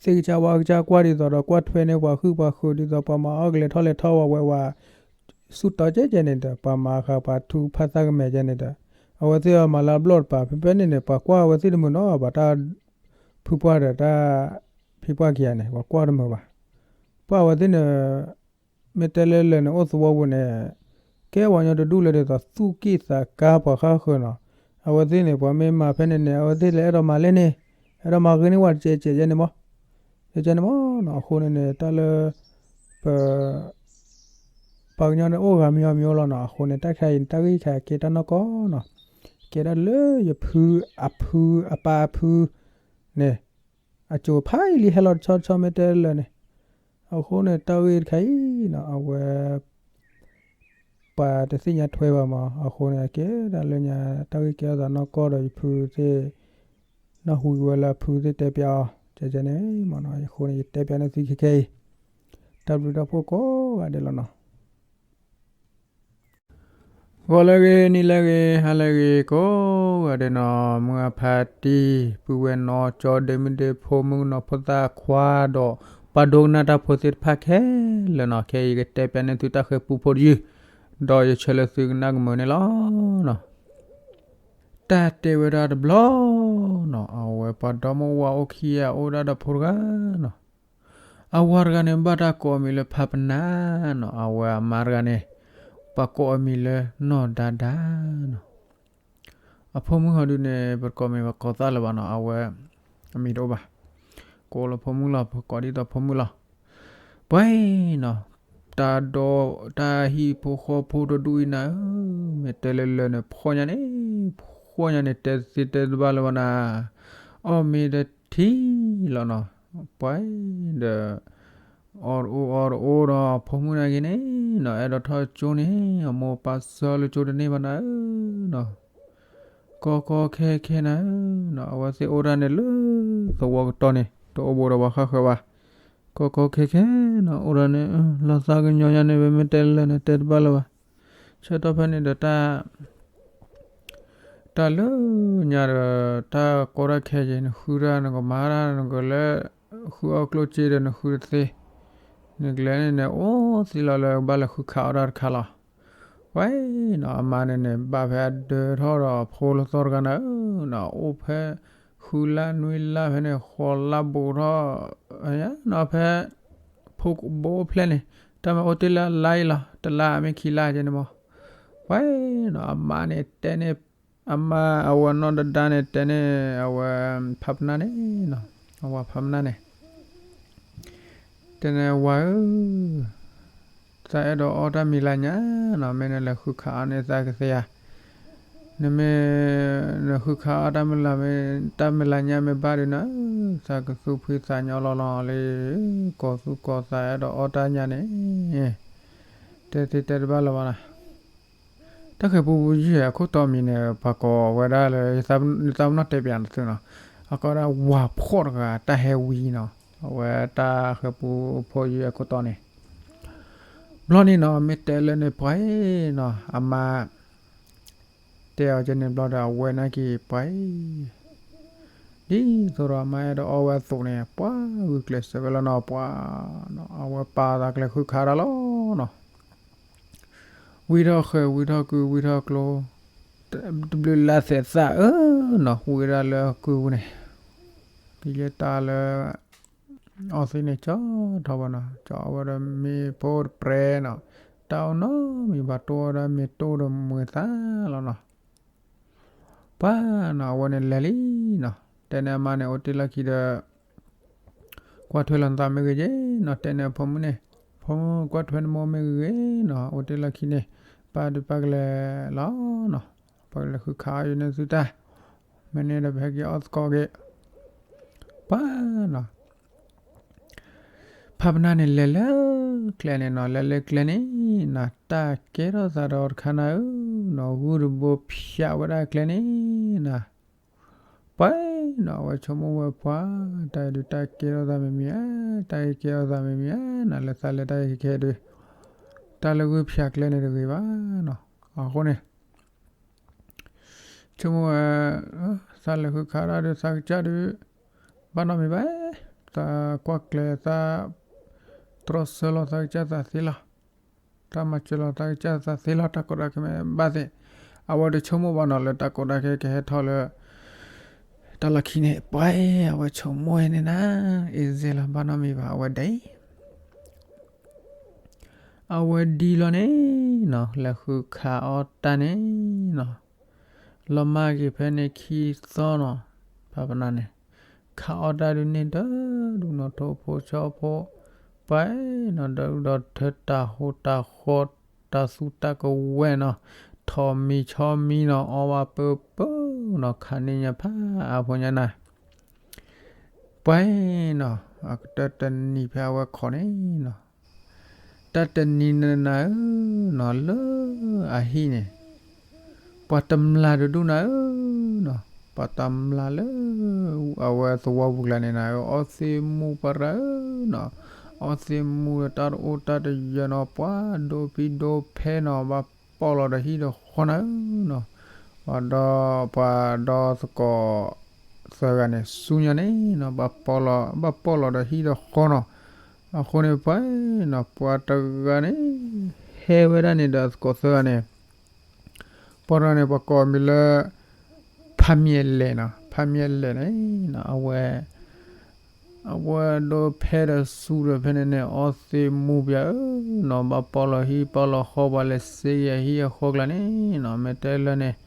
သ့ၣ်ကစၢ်ဝါကစၢ်ကွၢ်ဒ်သိးဒီး ကွၢ်ထွဲန့ၢ်ပှၤဟုၣ်ပှၤဃုာ်ဒ်သိး ပှၤမၤအီၣ်ကလဲၤထီၣ်လဲၤထီၣ်ဝဲဝဲ ဆူၣ်တီၤကဲကဲန့ၣ်ဒီး ပှၤမၤဃာ်ပှၤထူဖးသၣ်ကမဲာ်ကဲန့ၣ်ဒီး အဝဲသ့ၣ်အီၤမၤလၢအဘျီၣ်တပၤ ဖဲဖဲန့ၣ်န့ၣ် ပှၤကွၢ်အဝဲသ့ၣ်တမုာ်နီၤဘၣ် တၢ်ဖုပှၢ်ဒီးတၢ်ဖံပှၢ်ခံဂၤန့ၣ် ပှၤကွၢ်တမုာ်ဘၣ်. ပှၤအဝဲသ့ၣ်န့ၣ် မ့ၢ်တဲလၢလၢာ်န့ၣ် အိၣ်သဝီပူၤန့ၣ် ကဲပှၤကညီတဒူၣ်လၢဒ်သိးသူၣ်က့ၣ်သးကါပှၤဃၣ်ဃၢၤနီၤ. အဝဲသ့ၣ်န့ၣ် ပှၤမ့ၢ်မၤဖဲန့ၣ်န့ၣ် အဝဲသ့ၣ်လၢအဲၣ်ဒိးမၤလဲၣ်န့ၣ် အဲၣ်ဒိးမၤဂ့ၤန့ၢ်ဝဲတကဲးကဲးယဲန့ၣ်မး ကဲကဲန့ၣ်မးနီၤ. အဃိန့ၣ်န့ၣ် တၢ်လၢ ပ ပှၤကညီန့ၣ်အိၣ်ဂၤမံၤအီၤမံၤလီၤနီၤ. အဃိန့ၣ် တၢ်ခါအံၤ တၢ်ဂ့ၢ်ခါကဲတၢ်နီၢ်ကီၢ်နီၤ. ကဲဒၣ်လၢယဖုအဖုအပၢ်အဖုန့ၣ် အစိၤဖးယံာ်လံဟဲလီၤတဆီတဆီမ့ၢ်တဲလၢာ်န့ၣ်. အဃိန့ၣ် တၢ်ဂ့ၢ်တခါအံၤနီၤ အဝဲ ပှၤတသ့ၣ်ညါထွဲဘၣ်မး. အဃိန့ၣ် အကဲဒၣ်လၢညါ တၢ်ဂ့ၢ်ကဲထီၣ်သးနီၢ်ကီၢ်ဒီးယဖုသ့ၣ် နၢ်ဟူဝဲလၢအဖုသ့ၣ်တဲပျးအီၤ ကဲကဲန့ၣ်မးနီၤ. အဃိန့ၣ် ယတဲပျးန့ၢ်သုခဲခဲအံၤ တၢ်ဘျုးတၢ်ဖှိၣ်ကိးဂၤဒဲးလီၤနီၤ. ဂီၤလၢအဂ့ၤ နံၤလၢအဂ့ၤ ဟါလၢအဂ့ၤ ကိးဂၤဒဲးနီၤ. မုၢ်အဖါတံၢ် ပုၢ်ဝဲၢ်နီၢ်ကၠီ ဒ့မုၣ်ဒ့ဖိ မုၣ်ကနီၤဖိသၣ်ခွါဒီး ပှၤဒိကနၣ်တၢ်ဖိသ့ၣ်တဖၣ်ခဲလၢာ်နီၤ. ခဲအံၤယကတဲပျးန့ၢ်သုတၢ်ဃဲၤပူဖိတယုၢ် ဒီးယဆၢလၢသုကနၣ်ကမုာ်န့ၣ်လီၤနီၤ. တၢ်တဲဝဲဒၣ်တဘျီနီၤ အဝဲပှၤဒီမါဝၤအိၣ်ခံဂၤအိၣ်ဒၣ်ဒီးဖိတဂၤနီၤ. အဝၤတဂၤန့ၣ် ဘၣ်တၢ်ကိးအမံၤလၢဖးပနၢ်နီၤ. အဝဲအမါတဂၤန့ၣ် ပှၤကိးအမံၤလၢနီၢ်ဒါဒါနီၤ. အဖိမုၣ်ဟီဒုန့ၣ် ပတကိးမံၤပကိးသၣ်လၢၤဘၣ်နီၤ. အဝဲ အမံၤတအိၣ်ဘၣ်. ကိးလၢဖိမုၣ်လီၤ ပကိးဒ်သိးဖိမုၣ်လီၤ. ပှၤနီၤ တၢ်ဒီ တၢ်ဟံၣ်ဖိဃီဖိတဒူၣ်အံၤနၤဧၢ, မ့ၢ်တဲလၢလၢာ်န့ၣ် ဖှီၣ်ညါန့ၣ် ဖှီၣ်ညါန့ၣ် တဲသ့တဲတဘၣ်လၢၤဘၣ်နၤ. အီၣ်မ့ၢ်တထံၣ်လီၤနီၤ. ပှၤဒီး အီၣ်တအိၣ်အီတအိၣ်ဒီး ဖိမုၣ်နာ်က့ၤန့ၣ်နီၤ အဲၣ်ဒိးထီၣ်ကၠိန့ၣ် အမိၢ်ပၢ်ဆှၢလၢကၠိတန့ၢ်ဘၣ်နၤဧၢနီၤ. ကီကီခဲခဲနၤဧၢနီၤ အဝဲသ့ၣ်အိၣ်ဒၣ်န့ၣ်လၢသဝီကတီၢ်န့ၣ် တအိၣ်ဘူးဒီးပှၤဃၣ်ဃၢၤဘၣ်. ကီကီခဲခဲနီၤ အိၣ်ဒၣ်န့ၣ် လီၤသးကညီၤညါန့ၣ် ပမ့ၢ်တဲလၢာ်န့ၣ် တဲတဘၣ်လၢၤဘၣ်. ဆၢကတီၢ်ဖဲန့ၣ်ဒီးတၢ် တၢ်လၢညါဒီး တၢ်ကီတၢ်ခဲက့ၤ နဃုတၢ်နကမၤတၢ် နကလဲၤဃုအီၣ်ကျိၣ်စ့ဒီးနဃုတသ့, နကလဲၤန့ၣ် နအိၣ်သံလီၤလၢကဘၣ်လဲၤဃုခးအီၣ်တၢ်တခါလီၤ. ပှၤနီၤ အမါန့ၣ်န့ၣ် ဘၣ်ဖဲအဒၢထီၣ်ဒီးဖိလၢသီတဂၤန့ၣ်ဧၢနီၤ, အိၣ်ဖဲ ဃုလါနွံလါဖဲန့ၣ် ဃိးလါဘူးထီၣ် နီၤ ဖဲ ဖိကဘိဖျဲၣ်န့ၣ် တၢ်မ့ၢ်အိၣ်တ့ၢ်လၢအလါအံၤလီၤ, တလါမ့ၢ်ခံလါကဲန့ၣ်မး. ပှၤနီၤ အမါန့ၣ်တဲန့ၣ် အမါအဝဲနီၢ်ဒဒါန့ၣ် တဲန့ၣ် အဝဲ ဖးပနၢ်န့ၣ်နီၤ, အဝၤဖးပနၢ်န့ၣ် တဲန့ၣ် ဝၤဧၢ, သးအဲၣ်ဒိးအီၣ်တၢ်မံၤလါညါနီၤ, မ့ၢ်နလဲၤဃုခးအီၣ်န့ၣ် သးကသ့ဧါ. နမ့ၢ် နဃုခးအီၣ်တၢ်မံၤလါ တၢ်မံၤလါညါမ့ၢ်ဘၣ်ဒုးနီၤ, သးကသူၣ်ဖှံသးညီလီၤလီၤလံ, ကီၢ်သူၣ်ကီၢ်သးအဲၣ်ဒိးအီၣ်တၢ်ညါန့ၣ် တဲသ့တဲတဘၣ်လၢၤဘၣ်နီၤ. တၢ်ဃဲၤပူယုၢ်အခိၣ်တီမံၤန့ၣ် ပှၤကိးဝဲဒၣ်လၢ ယသးပနီၣ်တဲပၠးသုနီၤ, အကိးဒၣ်ဝၤဖှီၣ်တဂၤ တၢ်ဟဲဝံၤနီၤ, အဝဲတၢ်ဃဲၤပူဖိယုၢ်အခိၣ်တီန့ၣ် ဘျီန့ၣ်နီၤ မ့ၢ်တဲလၢန့ၣ် ပှၤနီၤ အမါ တဲအီၤကဲန့ၣ်ဘျီဒီး အဝဲနာ်က့ၤပှၤ ဒ်သိးဒီးအမါအဲၣ်ဒိးအီၣ်ဝဲအသိးန့ၣ် ပှၤဂုာ်ကျဲးစၢးဝဲလီၤနီၤ, ပှၤနီၤ အဝဲပာ်သးကျဲၤဃုခးတၢ်လီၤနီၤ. ဝံထီၣ်ဃဲၤ ဝံထီၣ်ကု ဝံထီၣ်ကျိ တဘျုးလါသဲးသၣ်ဧၢနီၤ, ဝံဝဲဒၣ်လၢအကုပူၤန့ၣ် ကယဲၢ်တၢ်လၢ အီသံးန့ၣ် ကၠီထီၣ်ဘၣ်နီၤ, ကၠီအီဝဲဒီးမ့ၤဖိတပြဲနီၤ, တၢ်အိၣ်နီတမံၤဘၣ်, တိၢ်ဝဲဒၣ်မ့ၤတိၢ်ဒီးမုာ်သးလီၤနီၤ. ပှၤနီၤ အဝဲန့ၣ်လဲၤလံနီၤ, တဲန့ၣ်အမါန့ၣ် အိၣ်တ့ၢ်လီၢ်ခံဒီး ကွၢ်ထွဲလီၤနသးမ့ၢ်ဂ့ၤက့နီၤ, တဲန့ၣ်အဖိမုၣ်န့ၣ်, ဖိမုၣ်ကွၢ်ထွဲနမိၢ်မ့ၢ်ဂ့ၤဂ့ၤနီၤ, အိၣ်တ့ၢ်လီၢ်ခံန့ၣ် ပၢ်ဒုးပၢ်ကလဲၤလီၤနီၤ, ပကလဲၤဃုခးအီၣ်ယုာ်န့ၢ်သုတၢ်, မ့ၢ်န့ၣ်ဒီးပဟဲက့ၤအီၣ်သကိးက့ၤ, ပှၤနီၤ ဖးပနၢ်န့ၣ်လဲၤလၢကျဲန့ၣ်နီၤ, လဲၤလၢကျဲန့ၣ်နီၤ, တၢ်ကဲထီၣ်သးဒီးတခါနၤဧၢနီၤ, ဂုၢ်တဘိဖၠးဝဲဒၣ်ကျဲန့ၣ်နီၤ. ပှၤနီၤ အဝဲဆိကမိၣ်ဝဲပှၤ, တၢ်အံၤဒုးတၢ်ကဲထီၣ်သးမ့ၢ်မံၤဧါ, တၢ်အံၤကဲထီၣ်သးမ့ၢ်မံၤဧါနီၤ, လၢသးလဲၤတၢ်အံၤခဲခဲဒုး တၢ်လၢဂုၢ်ဖၠးကျဲန့ၣ်တဂ့ၤဘၣ်နီၤ. အဃိန့ၣ် ဆိကမိၣ်ဝဲ သးလဲၤဃုခးတၢ်ဒုး သးကစၢ်ဒုး ဘၣ်နီတမံၤဘၣ်, သးကွၢ်ကျဲၤသး တြီဆၢလီၤသးကစၢ်သးသ့လီၤ, တၢ်မၤစၢၤလီၤသးကစၢ်သးသ့လီၤ, တၢ်ကီတၢ်ခဲမ့ၢ်ဘၣ်သ့ၣ်, အဝဲတဆိကမိၣ်ဘၣ်နီၤ လၢတၢ်ကီတၢ်ခဲကဟဲထီၣ်လၢ တၢ်လီၢ်ခံန့ၣ်, ပှၤ အဝဲဆိကမိၣ်ဝဲန့ၣ်နၤ, အ့ၣ်စ့လီၤ ဘၣ်နီတမံၤဘၣ် အဝဲဒၣ် အဝဲဒ်လီၤန့ၣ်နီၤ, လဲၤဃုခးအီၣ်တၢ်န့ၣ်နီၤ, လီၤမၢ်က့ၤဖဲန့ၣ်ခံသီနီၤ, ဖးပနၢ်န့ၣ် ခးအီၣ်တၢ်ဒုးန့ၣ် ဒီဒူၣ်နီၤ, ထိၣ်ဖိဆီဖိ ပှၤနီၤ, ဒီဒူၣ်ဒီထၢတၢ်ဟူးတၢ်ဃီ, တၢ်သူတၢ်ကဝဲၤနီၤ, ထိးမံၤဆီမံၤနီၤ, အီၣ်ဘၣ်ပၢပၢနီၤ, ခးန့ၢ်ညါဖးအဖိညါနၤ ပှၤနီၤ, အကတၢၢ်တနံၤဖဲအဝဲခိးန့ၣ်နီၤ, တၢ်တနံၤန့ၣ်နၤဧၢနီၤ, လၢအဟံၣ်န့ၣ် ပှၤတမျာ်တဒူၣ်နၤဧၢနီၤ, ပှၤတမျာ်လၢ အဝဲသဝီပူၤကျါန့ၣ်နၤဧၢ, အီသံးမူၤပှၤရၤဧၢနီၤ, အီသံးမူၤဒီးတၢ်တအိၣ်တၢ်တယၢၤနီၤ, ပှၤဒိဖံးဒိဖဲနီၤ, ဘၣ်ပီၣ်လီၤဒီးဟံၣ်ဒီးဃီနၤဧၢနီၤ, ပှၤဒီ ပှၤဒီသကိး သၢဂၤန့ၣ် ဆူညါန့ၣ်နီၤ, ဘၣ်ပီၣ်လီၤ ဘၣ်ပီၣ်လီၤဒီးဟံၣ်ဒီးဃီနီၤ, အဃိန့ၣ်ပှၤနီၤ, ပှၤတဂၤန့ၣ် ဟဲဝဲဒၣ်န့ၣ်ဒီးအသကိးသၢဂၤန့ၣ် ပှၤတဂၤန့ၣ် ပှၤကိးမံၤလၢ ဖးမံၤအလဲၣ်နီၤ, ဖးမံၤအလဲၣ်န့ၣ်နီၤ, အဝဲ အဝဲဒိဖဲဒီးဆူဒီးဖဲန့ၣ်န့ၣ် အီသံးမူၤပှၤဧၢနီၤ, ဘၣ်ပီၣ်လီၤဟံၣ်ပီၣ်လီၤဃီ, ပှၤလဲၤစ့ယဲဟံၣ်အဃီကျါန့ၣ်နီၤ, မ့ၢ်တဲလၢန့ၣ်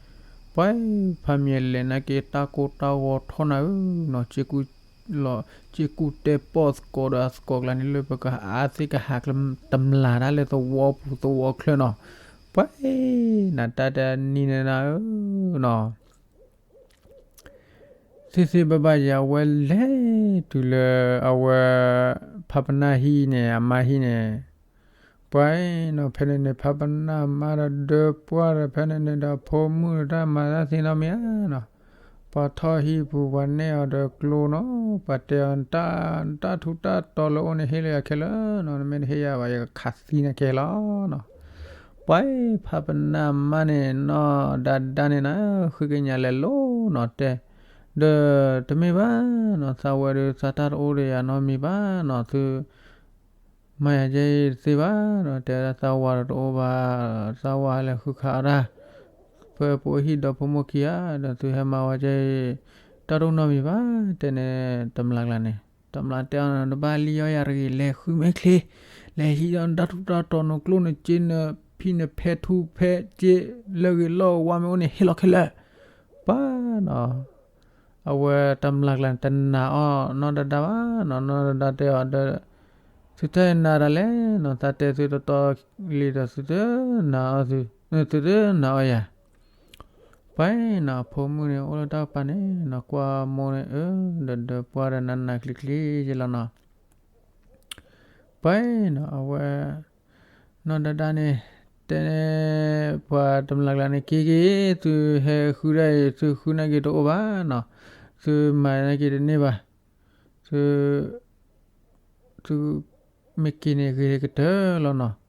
ပှၤဖးမံၤအလဲၣ်နာ်က့ တၢ်ကိၢ်တၢ်ဂီၤထီၣ်နၤဧၢနီၤ, စ့ကူတဲပီၣ်သကိးဒီးအသကိးကျါန့ၣ် လၢပကအါသ့ၣ်ကဟးကျဲတမျာ်တၢ်လၢသဝီပူၤသဝီချၢနီၤ, ပှၤ နတၢ်တနံၤန့ၣ်နၤဧၢနီၤ သ့သ့ဘၣ်ဘၣ်ယၤ အဝဲလဲၤတုၤလၢအဝဲ ဖးပနၢ်ဟံၣ်န့ၣ် အမါဟံၣ်န့ၣ်, ပှၤနီၤ ဖဲန့ၣ်န့ၣ် ဖးပနၢ်မါဒီးဒၢပှၢ်ဒီး ဖဲန့ၣ်န့ၣ်ဒီး ဖိမုၣ်ဒီးတၢ်မၤတၢ်သ့နီတမံၤဧါနီၤ, ပှၤထီၣ်ဟံၣ်ပူၤ ပှၤနဲၣ်အီၤဒီးကျိနီၤ, ပှၤတဲအီၤ နတၢ်ထူးတၢ်တီၤလၢအိၣ်န့ၣ် ဟ့ၣ်လၢယၤခဲလၢာ်နီၤ, နမ့ၢ်တဟ့ၣ်ယၤဘၣ် ယကခးသံနၤခဲလၢာ်နီၤ, ပှၤဖးပနၢ်မါန့ၣ် နီၢ်ဒါဒါန့ၣ်နၤ ဃ့ကညးလဲၤလိၤနီၤတဲ, ဒီးတမ့ၢ်ဘၣ်နီၤ သးဝဲဒုး သးတၢ်တအိၣ်ဒီးယၤနီတမံၤဘၣ်နီၤ သု မၤယၤကဲအံၤတသ့ဘၣ်နီၤ တဲဝဲဒၣ်သးဝၤဒီးတအိၣ်ဘၣ်, သးဝၤလဲၤဃုခးအီၣ်တၢ် ဖဲပအိၣ်ဟံၣ်ဒီဖိမိၢ်ခံဂၤ ဒီးသုဟဲမၤဝဲကဲအံၤ တၢ်တအိၣ်နီတမံၤဘၣ် တဲန့ၣ် တမျးကျါန့ၣ်, တမျးတဲအီၤ နတဘၣ်လံအီၣ်ယၤတဂ့ၤ လဲၤဃုမ့ၢ်ချ့, လဲၤဟံးဒီးနတၢ်ထူးတၢ်တီၤ နကျိၣ်နစ့နဖံနဖဲထူဖဲစ့ လၢဂ့ၤလီၢ်ဝါမ့ၢ်အိၣ်န့ၣ် ဟ့ၣ်လီၤခဲလၢာ်, ပှၤနီၤ အဝဲတမျးကျါန့ၣ် တနာ်အီၤနီၢ်ဒါဒါဘၣ်နီၤ, နီၢ်ဒါဒါတဲအီၤဒီး သုတနာ်တၢ်လဲၣ်နီၤ, သးတဲသုတီတီလံဒီး သုတနာ်အီၤသု, သုတနာ်အီၤယၤ, ပှၤနီၤ အဖိမုၣ်န့ၣ် အိၣ်လၢတၢ်ကပၤန့ၣ်နီၤ ကွၢ်မိၢ်န့ၣ် အၢ ဒီးဒီးပှၤဒီးနးနးကျံၤကျံၤယဲလီၤနီၤ, ပှၤနီၤ အဝဲ နီၢ်ဒါဒါန့ၣ် တဲန့ၣ် ပှၤတမျးကျါန့ၣ် က့ၤက့ၤ သုဟဲဃုဒၣ်အံၤ သုဃုနာ်က့ၤတအိၣ်ဘၣ်နီၤ, သုမၤနာ်က့ၤတန့ၢ်ဘၣ်, သု သုမ့ၢ်က့ၤန့ၣ် ဂ့ၤကတၢၢ်လီၤနီၤ,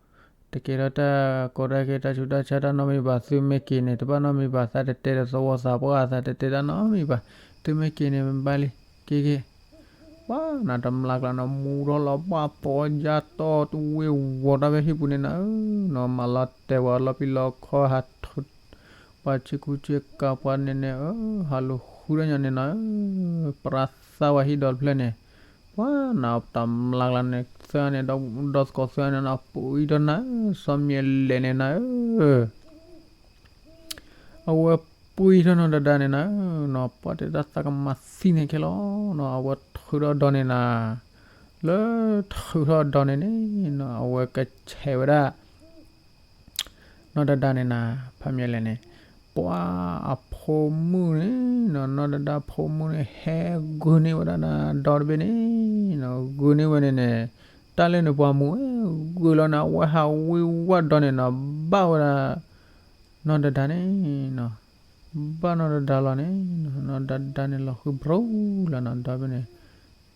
တကဲထီၣ်တၢ်ကီတၢ်ခဲတၢ်ဆူးတၢ်ဆါတၢ်နီတမံၤဘၣ်, သုမ့ၢ်က့ၤန့ၣ် တဘၣ်နီတမံၤဘၣ်, သးတတဲဒီးသဝီသးပှၢ် သးတတဲတၢ်နီတမံၤဘၣ်, သုမ့ၢ်က့ၤန့ၣ် မ့ၢ်ဘၣ်လံ က့ၤက့ၤ ပှၤနီၤ တမျးကျါနီၤ မူထီၣ်လီၤ ပှၤပိာ်ယါတီတဝ့ၤဝီၤတၢ်ဖဲဟံၣ်ပူၤန့ၣ်နၤဧၢနီၤ, မၤလီၤတဲာ်ဝဲလီၤပံၤလီၤခီ ဟးထီၣ် ပှၤဆ့ကူဆ့ကၤ ပှၤန့ၣ်န့ၣ်ဧၢ, ဟးလိာ်ဃုတၢ်ညီန့ၣ်နၤဧၢ, ပြးသးဝဲဟံၣ်ဒီတဖျၢၣ်န့ၣ်, ပှၤနီၤ တမျးကျါန့ၣ် သၢန့ၣ် ဒီသကိးသၢန့ၣ်နီၤ ပှံထီၣ်နၤဧၢ, စီၤမံၤလဲၣ်န့ၣ်နၤဧၢ အဝဲပှံထီၣ်နီၢ်ဒါဒါန့ၣ်နၤဧၢနီၤ, ပှၤတဲတၢ်သးကမၤသံန့ၣ်ခဲလီၤနီၤ, အဝဲထုးထီၣ်ဒီန့ၣ်နၤ, လၢထုးထီၣ်ဒီန့ၣ်န့ၣ်နီၤ အဝဲကဆဲးဝဲဒၣ် နီၢ်ဒါဒါန့ၣ်နၤ, ဖးမံၤလဲၣ်န့ၣ်, ပှၤအဖိမုၣ်န့ၣ်နီၤ, နီၢ်ဒါဒါဖိမုၣ်န့ၣ် ဟဲဂုာ်န့ၢ်ဝဲဒၣ်နၤ ဒီတဘ့ၣ်န့ၣ်နီၤ, ဂုာ်န့ၢ်ဝဲန့ၣ်န့ၣ်, တၢ်လၢန့ၣ်ပှၤမူၤဝဲဂုာ်လီၤန့ၣ် အဝဲဟးဝံဝဲဒီန့ၣ်နီၤ, ဘၣ်ဝဲဒၣ် နီၢ်ဒါဒါန့ၣ်နီၤ, ဘၣ်နီၢ်ဒါဒါလီၤန့ၣ်, နီၢ်ဒါဒါန့ၣ်လီၤဃုဘြူၤလီၤနီၤ, ဒီဘ့ၣ်န့ၣ်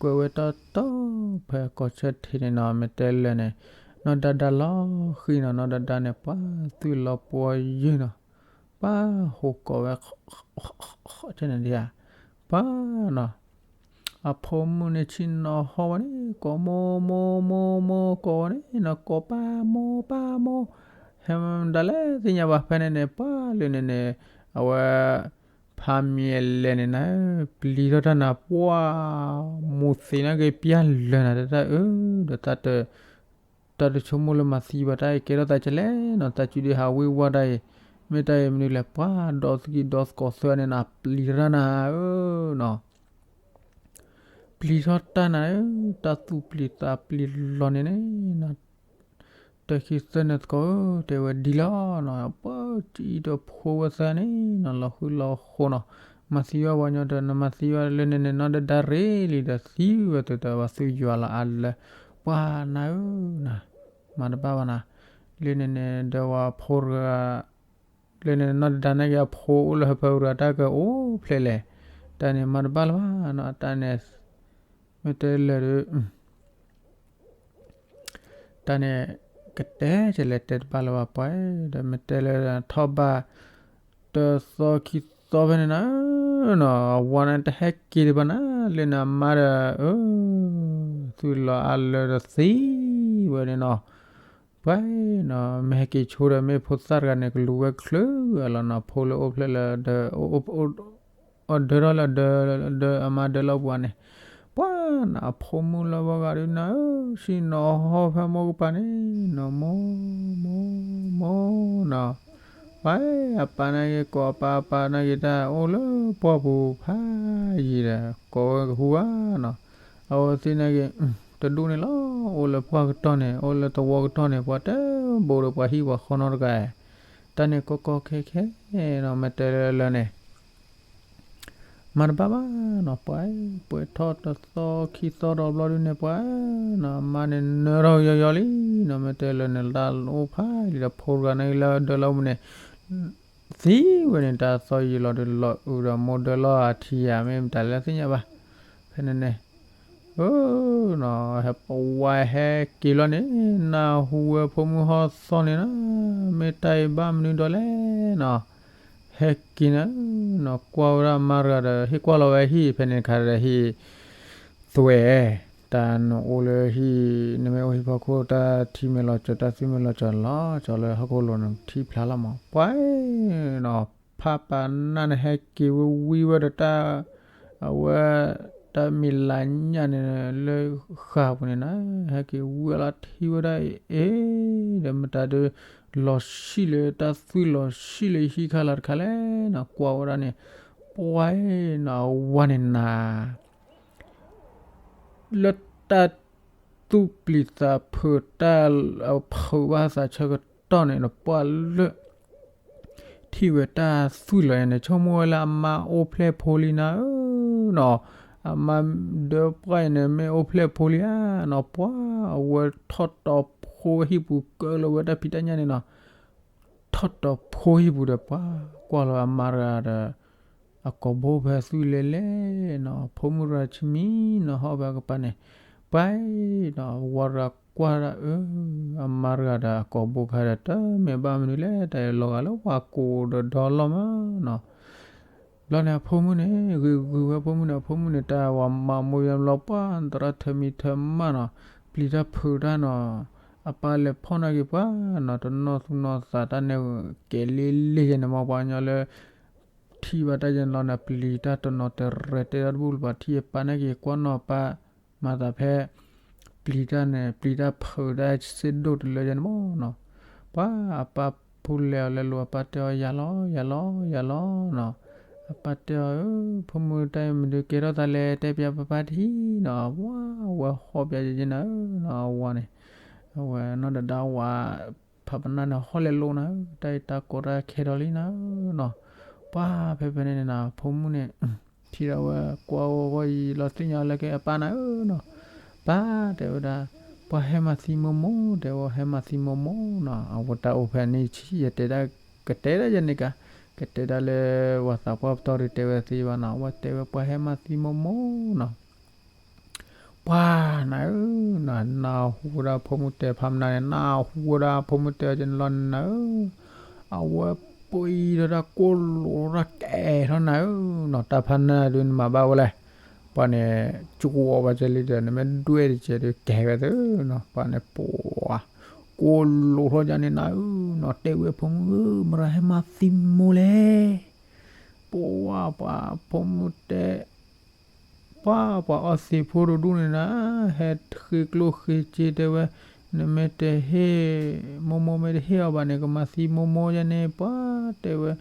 ကွဲးဝဲတီတီ ဖဲကီၢ်ဆၢထံးန့ၣ်နီၤ, မ့ၢ်တဲလဲၣ်န့ၣ်, နီၢ်ဒါဒါလီၤဃံနီၤ, နီၢ်ဒါဒါန့ၣ် ပှၤသွံၣ်လီၤပှီၢ်ယုၢ်နီၤ, ပှၤဟူးကိးဝဲ န့ၣ်ဒံးဧါ, ပှၤနီၤ အဖိမုၣ်န့ၣ်ဆ့ၣ်နီၤဟီဝဲန့ၣ် ကိးမိၢ်မိၢ်မိၢ်မိၢ် ကိးဝဲန့ၣ်နီၤ, ကိးပၢ်မိၢ်ပၢ်မိၢ်, ဟဲမတၤလဲၣ်သ့ၣ်ညါဘၣ်ဖဲန့ၣ်န့ၣ်, ပှၤလၢန့ၣ်န့ၣ်, အဝဲ ဖးမံၤအလဲၣ်န့ၣ်နၤ, ပျံၤထီၣ်တၢ်နၤ ပှၤ မူၤသံးနာ်က့ၤပျၢ်လၢာ်နၤ တၢ်တၢ်အၢ, ဒီးတၢ်တ တၢ်တဆိကမိၣ်လၢမၤသံဘၣ်တၢ်အံၤ ကဲထီၣ်သးကလဲၣ်နီၤ, သးစုဒုးဟးဝံဝါတၢ်အံၤ, မ့ၢ်တၢ်အံၤမနုၤလဲၣ်, ပှၤဒီသကိးဒီသကိးသၢန့ၣ်နၤ ပျံၤထီၣ်တၢ်နၤဧၢနီၤ, ပျံၤထီၣ်တၢ်နၤဧၢ, တၢ်သူၣ်ပျံၤသးပျံၤလီၤန့ၣ်န့ၣ် တၢ်ခံသၢန့ၣ်သကိးဧၢ, တဲဝဲဒ်လီၤနီၤ, ပှၤစံးဒီးဖိဝဲသၢန့ၣ်နီၤ လီၤဃုလီၤဃိနီၤ, မၤသံဝဲပှၤညီဒီး နမၤသံဝဲလၢန့ၣ်န့ၣ် နီၢ်ဒါဒါရ့လံဒီး သံဝဲသုတၢ်ဘၣ် သုယွၤလီၤအါလၢ, ပှၤနၤဧၢနီၤ, မၤတဘၣ်ဘၣ်နီၤ, လၢန့ၣ်န့ၣ် ဒီးဝဲဖိတဂၤ လၢန့ၣ် နီၢ်ဒါဒါနာ်က့ၤအဖိအိၣ်လၢဟၢဖၢတဂၤ တၢ်ကအိၣ်ဖျဲၣ်လဲၣ်, တၢ်န့ၣ်မၤတဘၣ်လၢၤဘၣ်နီၤ, တၢ်န့ၣ် မ့ၢ်တဲလၢာ်ဒီး တၢ်န့ၣ် ကတဲကလဲၤတဲတဘၣ်လၢၤဘၣ်ပှၤ, ဒီးမ့ၢ်တဲလၢထီၣ်ဘၣ် တသီခံသီဖဲန့ၣ်နၤ, အဝၤန့ၣ်တဟဲက့ၤဒံးဘၣ်နၤ, လၢနမါဒီး အၢ သုလီၤအါလၢတသံဝဲန့ၣ်နီၤ, ပှၤနီၤ မ့ၢ်ဟဲက့ၤဆိဒီး မ့ၢ်ဖိသၣ်တဂၤန့ၣ် ကလူၤဝဲချုးအလီၤနီၤ, ဖိလၢအိၣ်ဖျဲၣ်လၢ အဒၢထီၣ်လၢ ဒီးအမါဒၢလီၤပှၤန့ၣ်, ပှၤနီၤ အဖိမုၣ်လၢပှၤဂၤဒုးနၤဧၢ, ဆ့ၣ်နီၤဟီဖဲမိၢ်ကပၤန့ၣ်နီၤ, မိၢ် မိၢ် မိၢ်နီၤ, ပှၤအပၢ်နာ်က့ၤကိးအပၢ်, အပၢ်နာ်က့ၤတၢ် အိၣ်လၢပှၢ်ပူၤဖးယံာ်ဒီး ကိးဝဲကဟူဧါနီၤ, အဝဲသ့ၣ်နာ်က့ၤ တဒူၣ်န့ၣ်လီၤ, အိၣ်လၢပှၢ်ကတီၢ်န့ၣ် အိၣ်လၢသဝီကတီၢ်န့ၣ် ပှၤတဘိးဒီးပှၤဟံၣ်ပှၤဃီနီတဂၤ, တၢ်န့ၣ်ကီကီခဲခဲနီၤ, မ့ၢ်တဲလၢလၢန့ၣ် မၤတဘၣ်ဘၣ်နီၤ, ပှၤ ပှဲၤထီၣ်တသီခံသီဒီးဘျီဒုန့ၣ် ပှၤနီၤ အမါန့ၣ်နၢထီၣ်ယီၤယီၤလံနီၤ, မ့ၢ်တဲလၢန့ၣ် လၢအိၣ်ဖးလံဒီး ဖိတဂၤန့ၣ်လၢဒၢလီၤပူၤန့ၣ် သံဝဲန့ၣ် တၢ်သီယံာ်လီၤဒီး လီၤအုးဒီးမိၢ်ဒၢလီၤအထံဧါ မ့ၢ်မတၤလဲၣ်သ့ၣ်ညါဘၣ်, ဖဲန့ၣ်န့ၣ် ပ အၢနီၤ ဟဲပဝါဟဲက့ၤလီၤန့ၣ် နၢ်ဟူဝဲဖိမုၣ်ဟီၣ်သီန့ၣ်နီၤ မ့ၢ်တၢ်အံၤဘၣ်မနုၤဒီးလဲၣ်နီၤ ဟဲက့ၤနၤနီၤ ကွၢ်ဝဲဒၣ်အမါတဂၤဒီး ဟ့ၣ်ကွၢ်လီၤဝဲဟံၣ်ဖဲန့ၣ်တခါဒီးဟံၣ် သွဲၣ် တၢ်နအိၣ်လၢဟံၣ် နမ့ၢ်အိၣ်ဟံၣ်ဖီခိၣ် တၢ်ထံမဲာ်လီၤကၠီၤ တၢ်သွံၣ်မဲာ်လီၤကၠီၤလီၤ ကၠီၤလၢဟီၣ်ခိၣ်လိၤန့ၣ် ထံၣ်ဖျါလီၤမး ပှၤနီၤ ဖးပာ်နၢ်န့ၣ် ဟဲက့ၤဝံၤဝံၤဝဲဒီးတၢ် အဝဲ တၢ်မံၤလၤညၣ်န့ၣ် လၢဃာ်ပူၤန့ၣ်နီၤ ဟဲက့ၤဝံၤလီၤထံၣ်ဝဲဒၣ်အ့ၣ် ဒီးမတၤဒုး လီၤဆံၣ်လၢတၢ်သွံၣ်လီၤဆံၣ်လၢဟံၣ်ခါလၢ်တခါလဲၣ်နီၤ ကွၢ်ဝဲဒၣ်န့ၣ် ပှၤနီၤ အဝၤန့ၣ်နၤ လၢတၢ်သူၣ်ပျံၤသးဖုး တၢ်ဖုးဘၣ်သးဆၢကတီၢ်န့ၣ်ဒီး ပှၤလၢ ထံၣ်ဝဲတၢ်သွံၣ်လီၤန့ၣ် ဆိကမိၣ်ဝဲလၢအမါအိၣ်ဖျဲၣ်ဖိလံနၤဧၢနီၤ, အမါဒၢပှၢ်အံၤန့ၣ် မ့ၢ်အိၣ်ဖျဲၣ်ဖိလံဧါနီၤ, ပှၤအဝဲထီၣ်တီၤဖိဝဲဟံၣ်ပူၤ ကၢလီၤဝဲတၢ်ဖံးတၢ်ညၣ်န့ၣ်နီၤ, ထီၣ်တီၤဖိဟံၣ်ပူၤဒီး ပှၤကွၢ်လီၤအမါတဂၤဒီး အကိာ်ဘိဖဲသွံၣ်လဲၤလဲၣ်နီၤ, ဖိမုၣ်တဂၤဆံမံနီၤ ဟီၣ်ဖဲအကပၤန့ၣ်, ပှၤနီၤ ဝၤတဂၤကွၢ်ဒၣ်အၢ, အမါတဂၤဒီးအကိာ်ဘိဖဲဒီး တမ့ၢ်ဘၣ်မနုၤလဲၣ်, တၢ်အံၤလီၤဂာ်လၢပှၤကိးဒီးဒီလီၢ်မးနီၤ. ဘျီန့ၣ်အဖိမုၣ်န့ၣ် ဂ့ၤဂ့ၤဝဲဖိမုၣ်န့ၣ် အဖိမုၣ်န့ၣ် တၢ်ဝၤမၤမိၢ်ယါဘျီ ပှၤသရၣ်ထၢမံထၢမၣ်နီၤ, ပျံၤတၢ်ဖုးတၢ်နီၤ, အပၢ်လဲၤဖီၣ်နာ်က့ၤပှၤနီၤ, တနီၢ်သူၣ်နီၢ်သးတၢ်န့ၣ် ကဲလံလံယဲန့ၣ်မ့ၢ်ပှၤကညီလၢ ထံၣ်ဘၣ်တၢ်ယဲန့ၣ်လီၤန့ၣ် ပျံၤတၢ်တနီၤတရဲၤတဲတၢ်တဘူၣ်လၢၤဘၣ် ထံၣ်အပၢ်နာ်က့ၤ ကွၢ်နီၣ်အပၢ် မၤသးဖဲ ပျံၤတၢ်န့ၣ် ပျံၤတၢ်ဖုးတၢ်စ့ၢ်ဒိၣ်တလၢယဲန့ၣ်မ့ၢ်နီၤ. ပှၤအပၢ်ဖိလဲၤအီၤလဲၤလိာ် အပၢ်တဲအီၤ ယၤလီၤ ယၤလီၤ ယၤလီၤနီၤ. အပၢ်တဲအီၤ အၢ ဖိမုၣ်တၢ်အံၤမနုၤကဲထီၣ်သးလဲၣ် တဲပျးပၢ်ပၢ်တဟံၣ်နီၤ. ဝၤဝဲဟီၣ်ပျးယဲယဲနၤဧၢနီၤ အဝၤန့ၣ် အဝဲနီၢ်ဒဒါဝၤ ဖးပနၢ်န့ၣ် ဟီၣ်လဲၤလိာ်နၤဧၢ, တၢ်အံၤတၢ်ကိးတၢ်ခဲဒီးလံနၤဧၢနီၤ. ပှၤဖဲဖဲန့ၣ်န့ၣ်နီၤ ဖိမုၣ်န့ၣ် ထံၣ်ဒီးဝဲကွၢ်ဂီၢ်ဂီၢ်အံၤ လီၤသ့ၣ်ညါလၢကဲအပၢ်နၤဧၢနီၤ. ပၢ်တဲဝဲဒၣ် ပှၤဟဲမၤသံမိၢ်မိၢ် တဲဝဲ ဟဲမၤသံမိၢ်မိၢ်နီၤ. အဝဲတၢ်အိၣ်ဖဲန့ၣ်ဆံး ယတဲဒၣ် ကတဲဒၣ်ယဲန့ၣ်ကါ ကတဲဒၣ်လၢ ဝၤသးပှၢ်ပတီၢ်ဒုးတဲဝဲသ့ဘၣ်နီၤ. အဝဲတဲဝဲပှၤဟဲမၤသံမိၢ်မိၢ်နီၤ. ပှၤနၤဧၢနီၤ နၢ်ဟူဝဲဒၣ်ဖိမုၣ်တဲဖးပနၢ်န့ၣ် နၢ်ဟူဝဲဒၣ်ဖိမုၣ်တဲအီၤကဲန့ၣ်လီၤနၤဧၢ, အဝဲပှံၤဒီးတၢ်ကိၢ်လိာ်ထီၣ်ကဲထီၣ်နၤဧၢနီၤ. တၢ်ဖးပနၢ်ဒုးနမၤဘၣ်ဝဲလဲၣ်, ပှၤန့ၣ် ကၠူအီၤဘၣ်ကဲလံဒီး နမ့ၢ်ဒွဲၣ်တကဲးဒုးကဲဝဲသ့နီၤ. ပှၤန့ၣ်ပှၤ ကိၢ်လိာ်ထီၣ်ယါန့ၣ်နၤဧၢနီၤ. တဲဝဲဖိမုၣ်ဧၢ မတၤဟဲမၤသံမိၢ်လဲၣ်. ပှၤ ပှၤဖိမုၣ်တဲ ပှၤ ပှၤအီသံးဖိတဒူၣ်န့ၣ်နၤ ဟဲဃ့ကျိၣ်ဃ့စ့တဲဝဲ, နမ့ၢ်တဟ့ၣ် မိၢ်မိၢ်မ့ၢ်တဟ့ၣ်အီၤဘၣ်န့ၣ် ကမၤသံမိၢ်မိၢ်ယဲန့ၣ် ပှၤတဲဝဲ,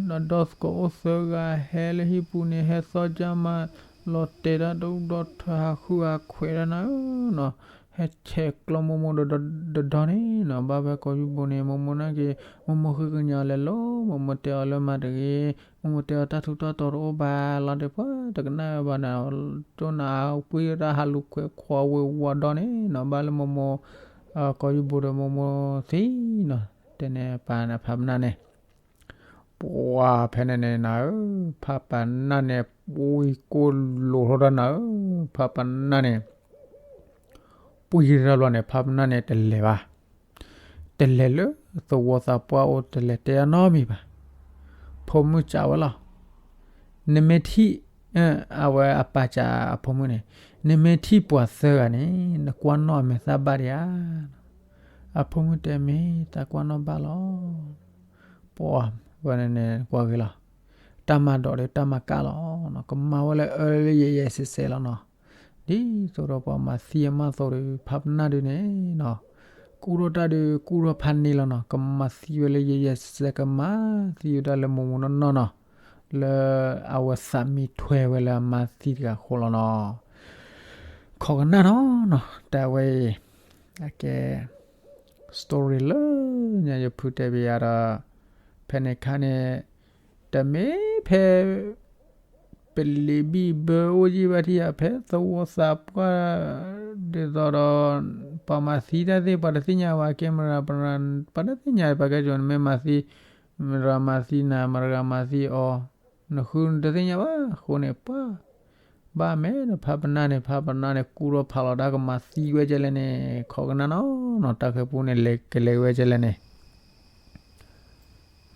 နဒီသကိးအိၣ်သၢဂၤဟဲလၢဟံၣ်ပူၤန့ၣ် ဟဲသီကၢ်မး လီၤတဲာ်တၢ်ဒိၣ်ဒီထၢဟးဃုဟးခွဲးတၢ်နၤဧၢနီၤ. ဟဲဆဲးကျိးမိၢ်မိၢ်ဒီးဒီန့ၣ်နီၤ ဘၣ်ဖဲကိးယူၢ်ဘိန့ၣ် မိၢ်မိၢ်နာ်က့ၤ မိၢ်မိၢ်ဃ့ကညးလဲၤလိၤ မိၢ်မိၢ်တဲအီၤလၢမၤတဂ့ၤ မိၢ်မိၢ်တဲအီၤတၢ်ထူးတၢ်တီၤတအိၣ်ဘၣ်လီၤဒီး ပှၤတကနၣ်ဘၣ်နၤ တိၢ်နၤအပှံၤတၢ်ဟးလူၤခွဲးခွါဝ့ၤဝါဒီန့ၣ်နီၤ ဘၣ်လၢမိၢ်မိၢ် ကိးယူၢ်ဘိဒီးမိၢ်မိၢ်သံနီၤ တဲန့ၣ်ပၢ်န့ၣ်ဖးပနၢ်န့ၣ် ပှၤဖဲန့ၣ်န့ၣ်နၤဧၢ ဖးပနၢ်န့ၣ် ပှံၤကိၢ်လိာ်ထီၣ်တၢ်နၤဧၢ ဖးပနၢ်န့ၣ် ပှံၤတၢ်ဘျီန့ၣ် ဖးပနၢ်န့ၣ်တလဲၤဘၣ် တလဲၤလၢသဝီသးပှၢ်အိၣ် တလဲၤတဲအနီတမံၤဘၣ်. ဖိမုၣ်စံးဝဲလီၤ. နမ့ၢ်ထံၣ် အဝဲအပၢ်စံးအဖိမုၣ်န့ၣ် နမ့ၢ်ထံၣ်ပှၤသၢဂၤန့ၣ် နကွၢ်နီၣ်အမဲာ်သၣ်ဘၣ်ဒံးဧါ. အဖိမုၣ်တဲမ့ၢ်သးကွၢ်နီၣ်ဘၣ်လီၤ. ပှၤဝဲန့ၣ်န့ၣ် ကွၢ်ဂ့ၤလီၤ. တၢ်မၤဒိးဒီးတၢ်မၤကၣ်လီၤ. ကမၤဝဲလၢအၢလၢယဲၢ်ယဲၢ်စဲးစဲးလီၤနီၤ. ဒ်သိးဒီးပှၤမၤသံအမါသိးဒီး ဖးပနၢ်ဒုးန့ၣ်နီၤ ကူၣ်ထီၣ်တၢ်ဒုး ကူၣ်ထီၣ်ဖးန့ၢ်လီၤနီၤ. ကမၤသံဝဲလၢယဲၢ်ယဲၢ်စဲးစဲး ကမၤသံဝဲဒၣ်လၢမိၢ်မိၢ်နီၢ်နီၢ်နီၤ လၢအဝဲသးမံထွဲဝဲလၢအမါသံတဂၤအဃိလီၤနီၤ. ခိးကနၣ်နီၤနီၤ တၢ်ဝဲအံၤ အကဲ story လၢညါယဖုတဲဘၣ်ယၤဒီး ဖဲန့ၣ်ခါန့ၣ် တမ့ၢ်ဖဲ ပလံၤဘံၣ်ဘၢအိၣ်ယံၢ်ဘၣ်ထံၣ်ဧါ ဖဲသဝီသးပှၢ် ဒ်သိးဒီး ပှၤမၤသံတၢ်သ့ၣ် ပှၤတသ့ၣ်ညါဘၣ် camera ပှၤတသ့ၣ်ညါ ပှၤကဲကိန့ၣ် မ့ၢ်မၤသံ မတၤမၤသံနၤ မတၤမၤသံအီၤ နဃုနတသ့ၣ်ညါဘၣ် အဃိန့ၣ် ပှၤ ဘၣ်မ့ၢ်ဒီးဖးပနၢ်န့ၣ် ဖးပနၢ်န့ၣ် ကူထီၣ်ဖးလီၤတၢ်ကမၤသံဝဲကဲလဲၣ်န့ၣ် ခိးကနၣ်နီၤနီၤ တၢ်ဃဲၤပူန့ၣ် လဲၤကလဲၤဝဲကဲလဲၣ်န့ၣ်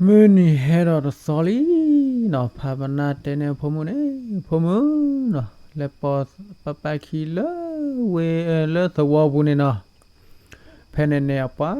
မုၢ်နံၤဟဲဒီးတသီလံနီၤ ဖးပနၢ်တဲန့ၣ်အဖိမုၣ်န့ၣ် ဖိမုၣ်နီၤ လဲၤပိာ်ပၢ်ပၢ်ခံလၢဝ့ၢ်လၢသဝီပူၤန့ၣ်နီၤ ဖဲန့ၣ်န့ၣ်အပှၤ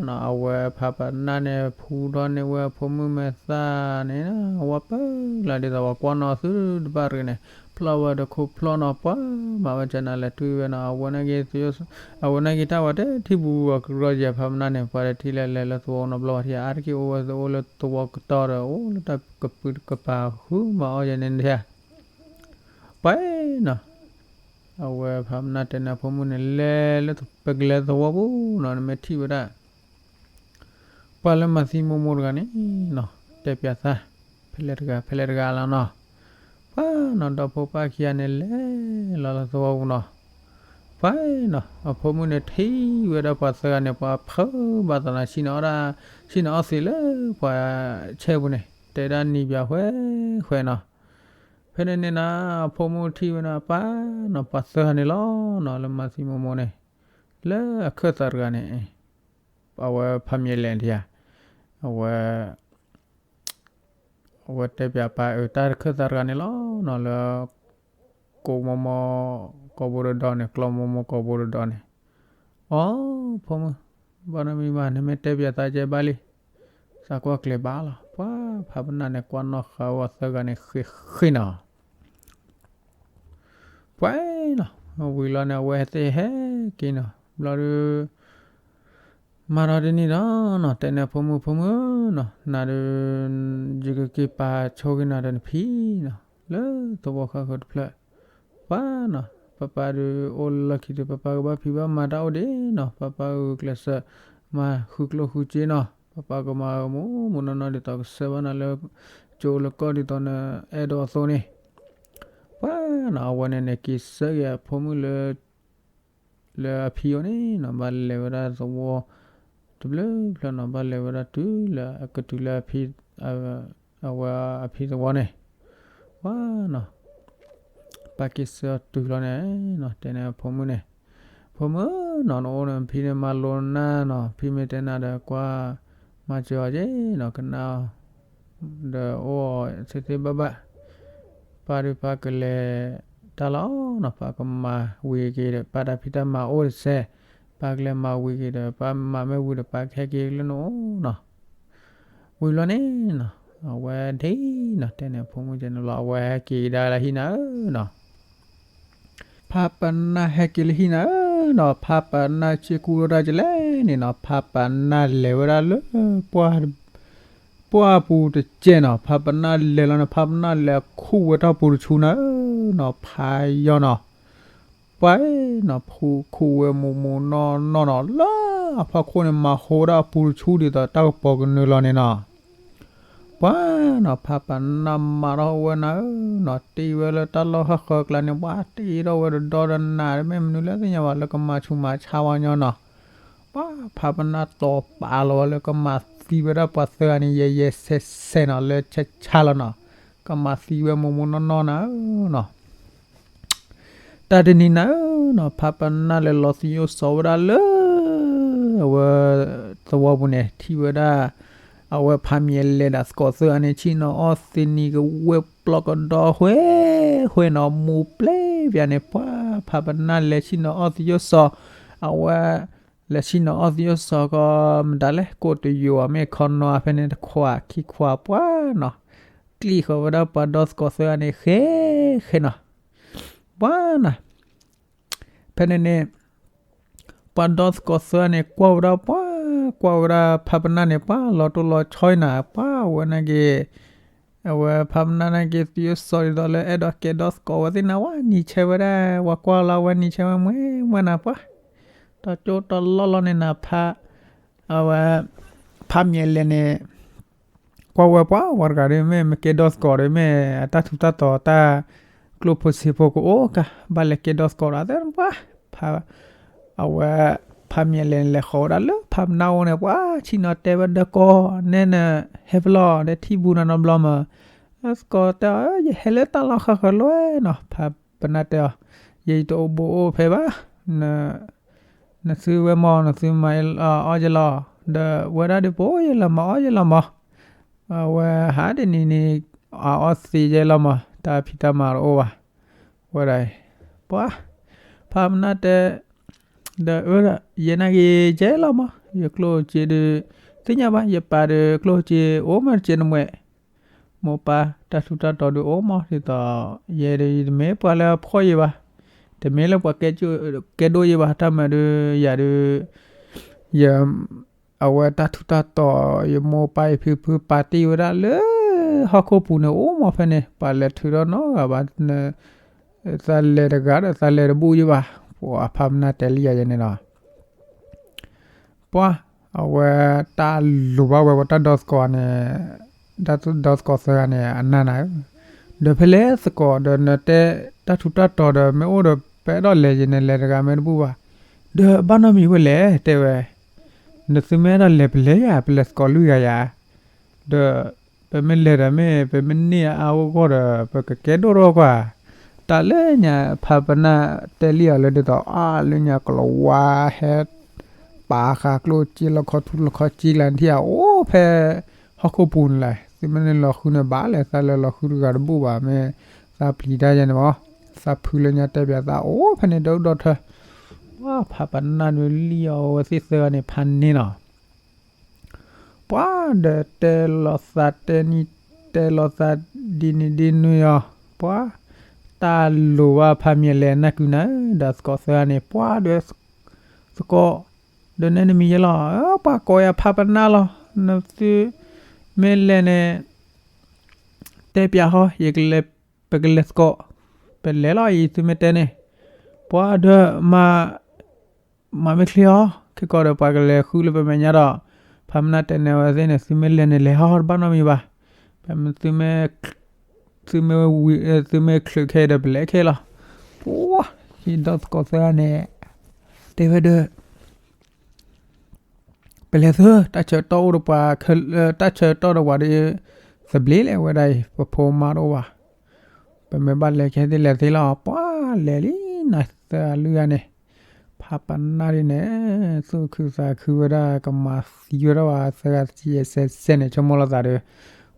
နီၤ အဝဲဖးပနၢ်န့ၣ် ဖူထီၣ်န့ၢ်ဝဲအဖိမုၣ်မဲာ်သၣ်န့ၣ် ဝဲပၢၢ်လၢဒ်သိးပှၤကွၢ်နီၣ်သုတဘၣ်တဂ့ၤန့ၣ် ဖျီၣ်ဝဲတခိၣ်ဖျီၣ်နီၤ ပှၤမၤဝဲကနၤလဲၤတွံၢ်ဝဲနီၤ အဝဲန့ၣ်က့ၤ အဝဲန့ၣ်က့ၤတၢ်ဝဲတထံၣ်ဘူးအကရၢၢ်ယဲၢ်ဖးပနၢ်န့ၣ် ပှၤတထံၣ်လဲၤလဲၤလၢသဝီနီတဘျီဘၣ်ထံၣ် အါတက့ၢ်အိၣ်ဝဲသအိၣ်လၢသဝီကတီၢ်ဒီး အိၣ်လၢတၢ်ကပုာ်ကပၤဃုမၤအီၣ်ယဲၢ်န့ၣ်ထံၣ် ပှၤနီၤ အဝဲဖးပနၢ်တဲန့ၣ်အဖိမုၣ်န့ၣ် လဲၤလၢပကလဲၤသဝီပူၤနီၤ နမ့ၢ်ထံၣ်ဝဲဒၣ် ပှၤလၢမၤသံမိၢ်မိၢ်တဂၤန့ၣ်နီၤ တဲပၠးသး ဖဲလဲၣ်တဂၤ ဖဲလဲၣ်တဂၤလီၤနီၤ ပှၤနီၤ ဒီဖိပၢ်ခံဂၤန့ၣ် လဲၤလီၤလၢသဝီပူၤနီၤ ပှၤနီၤ အဖိမုၣ်န့ၣ်ထံၣ်ဝဲဒၣ်ပှၤသၢဂၤန့ၣ် ပှၤဖုးဘၣ်သးနီၤ ဆံၣ်နီၤအီၣ်ဒၣ် ဆံၣ်နီၤအီၣ်သံးလၢပှၤဆဲပူၤန့ၣ် တဲဒၣ်နံၤပၠးဃဲဃဲနီၤ ဖဲန့ၣ်န့ၣ်နီၤ အဖိမုၣ်ထံၣ်ဝဲဒၣ်ပၢ်နီၤ ပှၤသၢဂၤန့ၣ်လီၤနီၤ လၢမၤသံမိၢ်မိၢ်န့ၣ် လၢအခၢၣ်သးတဂၤန့ၣ် အဝဲဖးမံၤလဲၣ်တယၤ အဝဲ အဝဲတဲပၠးပၢ်အၢ တၢ်တခၢၣ်သးတဂၤန့ၣ်လီၤနီၤ လၢ ကိးမိၢ်မိၢ် ကိးဘိတဒီန့ၣ် ကျီမိၢ်မိၢ်ကိးဘိတဒီန့ၣ် အိ ဖိမုၣ် ဘၣ်နီတမံၤဘၣ် နမ့ၢ်တဲပၠးသးကဲဘၣ်လံ သးကွၢ်ကျဲၤဘၣ်လီၤ ပှၤဖးပနၢ်န့ၣ် ကွၢ်နီၣ်ဃာ်ဝဲသၢဂၤန့ၣ်ဃ့ဃ့နီၤ ပှၤနီၤ ဝံၤလီၤန့ၣ် အဝဲသ့ၣ်ဟဲက့ၤနီၤ ဘျီဒီး မၤဒီးတနံၤဒီးနီၤ တဲန့ၣ်အဖိမုၣ် ဖိမုၣ်နီၤ နၤဒီး ယကက့ၤပာ်ဆိက့ၤနၤဒီးနဖံနီၤ လၢသဝီဃၣ်ဃၢၤတဖျၢၣ် ပှၤနီၤ ပၢ်ပၢ်ဒီးအိၣ်လၢလီၢ်ခံဒီး ပၢ်ပၢ်ကဘၣ်ဖံးဘၣ်မၤတၢ်အိၣ်ဒံးနီၤ ပၢ်ပၢ်ဂုာ်ကျဲးစၢး မၤဃုကျိၣ်ဃုစ့နီၤ ပၢ်ပၢ်ကမၤမိၢ်မိၢ်နီၢ်နီၢ်ဒ်သိးကစၢၢ်ဘၣ်နၤလၢ ကၠိလၢကီၢ်ဒ်သိးနအဲၣ်ဒိးအသိးန့ၣ် ပှၤနီၤ အဝဲန့ၣ်န့ၣ် က့ၤဆၢက့ၤအဖိမုၣ်လၢ လၢအဖံအိၣ်န့ၣ်နီၤ ဘၣ်လဲၤဝဲဒၣ်သဝီ တဘျုးဖျၢၣ်နီၤ ဘၣ်လဲၤဝဲဒၣ်တုၤလၢအကတုၤလၢအဖံ အဝဲအဖံသဝီန့ၣ် ပှၤနီၤ ပၢ်က့ၤဆၢတုၤလီၤန့ၣ်နီၤ တဲန့ၣ်အဖိမုၣ်န့ၣ် ဖိမုၣ်နီၤ နအိၣ်န့ၣ် ဖံန့ၣ်မၤလိနၤနီၤ ဖံမ့ၢ်တဲနၤဒီးကွၢ် မၤစၢၤအီၤက့ၤနီၤ ကနၣ်အီၤ ဒီးအိၣ်အီၤသ့သ့ဘၣ်ဘၣ် ပၢ်ဒုးပၢ်ကလဲၤတၢ်လီၤနီၤ ပၢ်ကမၤဝံၤက့ၤဒီး ပၢ်တၢ်ဖံးတၢ်မၤအိၣ်တစဲး ပၢ်ကလဲၤမၤဝံၤက့ၤဒီး ပၢ်မၤမ့ၢ်ဝံၤဒီး ပၢ်ကဟဲက့ၤလၢနအိၣ်နီၤ ဝံၤလီၤန့ၣ်နီၤ အဝဲဒ်နီၤ တဲန့ၣ်အဖိမုၣ်ကဲန့ၣ်လီၤ အဝဲဟဲက့ၤကဒါလၢဟံၣ်နၤဧၢနီၤ ဖးပနၢ်ဟဲက့ၤလၢဟံၣ်နၤဧၢနီၤ ဖးပနၢ်စ့ၢ်ကူထီၣ်တၢ်ကလဲၣ်န့ၣ်နီၤ ဖးပနၢ်လဲၤဝဲဒၣ်လၢ ပှၢ် ပှၢ်ပူၤတကဲနီၤ ဖးပနၢ်လဲၤလီၤန့ၣ် ဖးပနၢ်လဲၤခူၣ်ဝဲတၢ်ပူၤတဆူနၤဧၢနီၤ ဖးယီၤနီၤ ပှၤနီၤ ခူၣ်ဝဲမိၢ်မိၢ်နီၢ်နီၢ်နီၤ လၢအဖီခိၣ်န့ၣ် မၤဟိဝဲဒၣ်အပူၤတဆူဒ်သိးတၢ်ကပီၤကနုာ်လီၤန့ၣ်နီၤ ပှၤနီၤ ဖးပနၢ်မၤထီၣ်ဝဲနၤဧၢနီၤ တ့ဝဲလၢတၢ်လီၢ်ဃၣ်ဃၢၤကျါန့ၣ် ပှၤတ့ထီၣ်ဝဲတဒီဒီနၤ မ့ၢ်မနုၤလၢသ့ၣ်ညါဘၣ်လၢကမၤဆူးမၤဆါဝဲညီနီၤ ပှၤဖးပနၢ်တီၤပာ်လီၤဝဲလၢကမၤသံဝဲဒၣ်ပှၤသၢဂၤန့ၣ် ယဲယဲဆဲဆဲနီၤ လၢဆါဆါလီၤနီၤ ကမၤသံဝဲမိၢ်မိၢ်နီၢ်နီၢ်နၤဧၢနီၤ တၢ်တနံၤနၤဧၢနီၤ ဖးပနၢ်လဲၤလီၤသယိၣ်စီၤဝဲဒၣ်လၢ အဝဲ သဝီပူၤန့ၣ် ထံၣ်ဝဲဒၣ် အဝဲဖးမံၤလဲၤဒီးသကိးသၢဂၤန့ၣ် ဆ့ၣ်နီၤအီၣ်သံးနံၤကဝဲၢ်ပျီကဒီဃဲ ဃဲနီၤ မူၤပျဲၢ်ပျဲၢ်န့ၣ် ပှၤဖးပနၢ်လဲၤဆ့ၣ်နီၤအီၣ်သယိၣ်စီၤ အဝဲ လဲၤဆ့ၣ်နီၤအီၣ်သယိၣ်စီၤကီး မတၤလဲၣ် ကိးတယိၤ မ့ၢ်ခီနီၤ ဖဲန့ၣ်တခွးခံခွးပှၤနီၤ ကျံၣ်ဃီၤဝဲဒၣ်ပှၤဒီသကိးသၢဂၤန့ၣ် ဃဲ ဃဲနီၤ ပှၤနီၤ ဖဲန့ၣ်န့ၣ် ပှၤဒီသကိးသၢဂၤန့ၣ် ကွၢ်ဝဲဒၣ်ပှၤ ကွၢ်ဝဲဒၣ်ဖးပနၢ်န့ၣ် ပှၤလီၤတိၢ်လီၤဆီနၤ ပှၤဝဲန့ၣ်က့ၤ အဝဲဖးပနၢ်န့ၣ်က့ၤ သယိၣ်စီၤဒ်သိးလၢအဲၣ်ဒိးကဲဒီသကိးဝဲသ့ၣ်နၤ ဝဲနံၤဆဲဝဲဒၣ် ဝဲကွၢ်လီၤဝဲနံၤဆဲဝဲ မွဲမွဲနၤပှၤ တၢ်ကၠိတၢ်လီၢ်လီၤန့ၣ်နၤ ဖး အဝဲ ဖးမံၤလဲၤန့ၣ် ကွၢ်ဝဲပှၤ ဝဲတဂၤဒီး မ့ၢ်မ့ၢ်ကဲဒီသကိးဒီး မ့ၢ်အတၢ်ထူးတၢ်တီၤတၢ် ကျိၣ်ဖိစ့ဖိကအိၣ်ကါ ဘၣ်လဲၤကဲဒီသကိးဒီး သ့ၣ်ပှၤ ဖး အဝဲ ဖးမံၤလဲၤလဲၤဃီၤဝဲဒၣ်လၢဖးပနၢ်အိၣ်န့ၣ် ပှၤဆ့ၣ်နီၤတဲဝဲဒီးကီး နဲနဟဲဖဲလဲၣ် ဒီးထံၣ်ဘူးနၤနီတဘျီမး ဒီသကိးတဲအီၤ ယဟဲလၢတၢ်လီၢ်ဃၣ်ဃၢၤလီၤနီၤ ဖး ဖါပနၢ်တဲအီၤ, ယဲယတအိၣ်ဘူးအိၣ်ဖဲဘၣ်, နသုဝဲမၢ် နသုမၤအီၣ်ယဲလီၤ, ဒီးဝဲဒၣ်ဒုးပအိၣ်ယဲလီၤမၢ် အီၣ်ယဲလီၤမၢ်, အဝဲဟးတနံၤန့ၣ် အအီၣ်သ့ယဲလီၤမၢ် တၢ်ဖံးတၢ်မၤတအိၣ်ဘၣ်, ဝဲဒၣ်, ပှၤ, ဖါပနၢ်တဲ ဒီးအၢ ယဲနာ်က့ၤယဲလီၤမၢ် ယကျိၣ်စ့ဒုး, သ့ၣ်ညါဘၣ် ယပာ်ဒီးကျိၣ်စ့အိၣ်မၢ်တစဲးနမှဲၣ်, မိၢ်ပၢ်တၢ်ထူးတၢ်တီၤဒုးအိၣ်မၢ်ဒ်သိး, ယဲဒုးယတမ့ၢ်ပှၤလၢအဖှီၣ်ယံၤဘၣ်, တမ့ၢ်လၢပှၤကဲဒိၣ်ယံၤဘၣ် တၢ်မၤဒုးယၤဒုး, ယ အဝဲတၢ်ထူးတၢ်တီၤ ယမိၢ်ပၢ်ယဖံဖုပာ်တ့ၢ်ဝဲဒၣ်လၢ ဟီၣ်ခိၣ်ပူၤန့ၣ် အိၣ်မၢ်ဖဲန့ၣ် ပှၤလဲၤထုးထီၣ်နီတဂၤဘၣ်, သးလဲၤတဂၤဒီးသးလဲၤတဘူၣ်ယံၤဘၣ်, ပှၤဖါပနၢ်တဲလံယၤယဲန့ၣ်လီၤ. ပှၤ, အဝဲတၢ်လိၤဘၣ်ဝဲ ပှၤတၢ်ဒီသကိးန့ၣ်, တၢ်ဒီသကိးသၢဂၤန့ၣ် အနၢ်နၤဧၢ, ဒီးဖဲလဲၣ်သကိး ဒီးနတဲတၢ်ထူးတၢ်တီၤဒီး မ့ၢ်အိၣ်ဒီးပအဲၣ်ဒိးလဲၤယဲန့ၣ် လဲၤတဂၤမ့ၢ်တဘူၣ်ဘၣ်, ဒီးဘၣ်နီတမံၤဝဲလဲၣ် တဲဝဲ, နသုမ့ၢ်အဲၣ်ဒိးလဲၤပလဲၤယၤ ပလဲၤသကိးလွံၢ်ဂၤယၤ, ဒီးပမ့ၢ်လဲၤဒီးမ့ၢ် ပမ့ၢ်န့ၢ်အါအါဂီၢ်ဂီၢ်ဒီး ပကကဲဒိၣ်ထီၣ်ကွၢ်, တၢ်လၢညါ ဖါပနၢ်တဲလံအီၤလၢဒ်သိး အါ လၢညါကလၤဝါဟဲ ပာ်ဃာ်ကျိၣ်စ့လီခီထူလီခီစ့လၢနထံၣ်ဧါ အိၣ်ဖဲဟီၣ်ခိၣ်ပူၤန့ၣ်လဲၣ်, သုမ့ၢ်န့ၢ်လီၤဃုန့ၣ်ဘၣ်လဲၣ်, သးလဲၤလီၤဃုတဂၤတဘူၣ်ဘၣ် မ့ၢ်သးပျံၤတၢ်ယဲန့ၣ်မၢ်, သးဖုလၢညါတဲပၠးသးအိၣ်ဖဲန့ၣ်ဒီဒူၣ်ဒီထၢ, ပှၤဖါပနၢ်ဒုးလံၣ်အီၤဝဲသ့ၣ်သၢဂၤန့ၣ်ဖးန့ၢ်လီၤ. ပှၤဒီးတဲလိာ်သးတဲနံၤတဲလိာ်သးဒ်နံၤဒ်နုၤအီၤ, ပှၤ, တၢ်လိၤဘၣ်ဖါမံၤလဲၤနၢ်ကုနၤ ဒီးသကိးသၢဂၤန့ၣ် ပှၤဒီး သကိး, ဒီးနဲနမံၤယဲလီၤ, ပှၤကိးယၤဖါပနၢ်လီၤ, နသုမ့ၢ်လဲၤန့ၣ် တဲပၠးဟီ, ယကလဲၤ, ပကလဲၤသကိး, ပလဲၤလီၤအံၤ သုမ့ၢ်တဲန့ၣ်, ပှၤဒီးမၤ မၤမ့ၢ်ချ့အီၤ, ခဲကီးဒီးပှၤကလဲၤဃုလၢပမဲာ်ညါဒီး, ဖါပနၢ်တဲန့ၢ်ဝဲသ့ၣ်န့ၣ် သုမ့ၢ်လဲၤန့ၣ် လဲၤဟီတဘၣ်နီတမံၤဘၣ်, ပမ့ၢ်သုမ့ၢ်, သုမ့ၢ်ဝံၤ, သုမ့ၢ်ချုးခဲအံၤဒီးပလဲၤခဲလီၤ, ပှၤ, ယဒီသကိးသၢဂၤန့ၣ်, တဲဝဲဒီး ပလဲၤသု, တၢ်ဆၢကတီၢ်အိၣ်ဒီးပှၤ, တၢ်ဆၢကတီၢ်ဒီးပှၤဒီး, သဘျ့လဲၣ်ဝဲဒၣ်အံၤ ပဖိမါတအိၣ်ဘၣ်, ပမ့ၢ်ဘၣ်လဲၤခဲသ့ၣ်လဲၤသ့လီၤ, ပှၤလဲၤလံနၤသၢဂၤလွံၢ်ဂၤန့ၣ်, ဖါပနၢ်ဒ်န့ၣ်, သူၣ်ခုသးခုဝဲဒၣ် ကမၤသံဝဲဒၣ်ပှၤသၢဂၤသံယဲစဲးစဲးန့ၣ် ဆိကမိၣ်လီၤသးဒီး,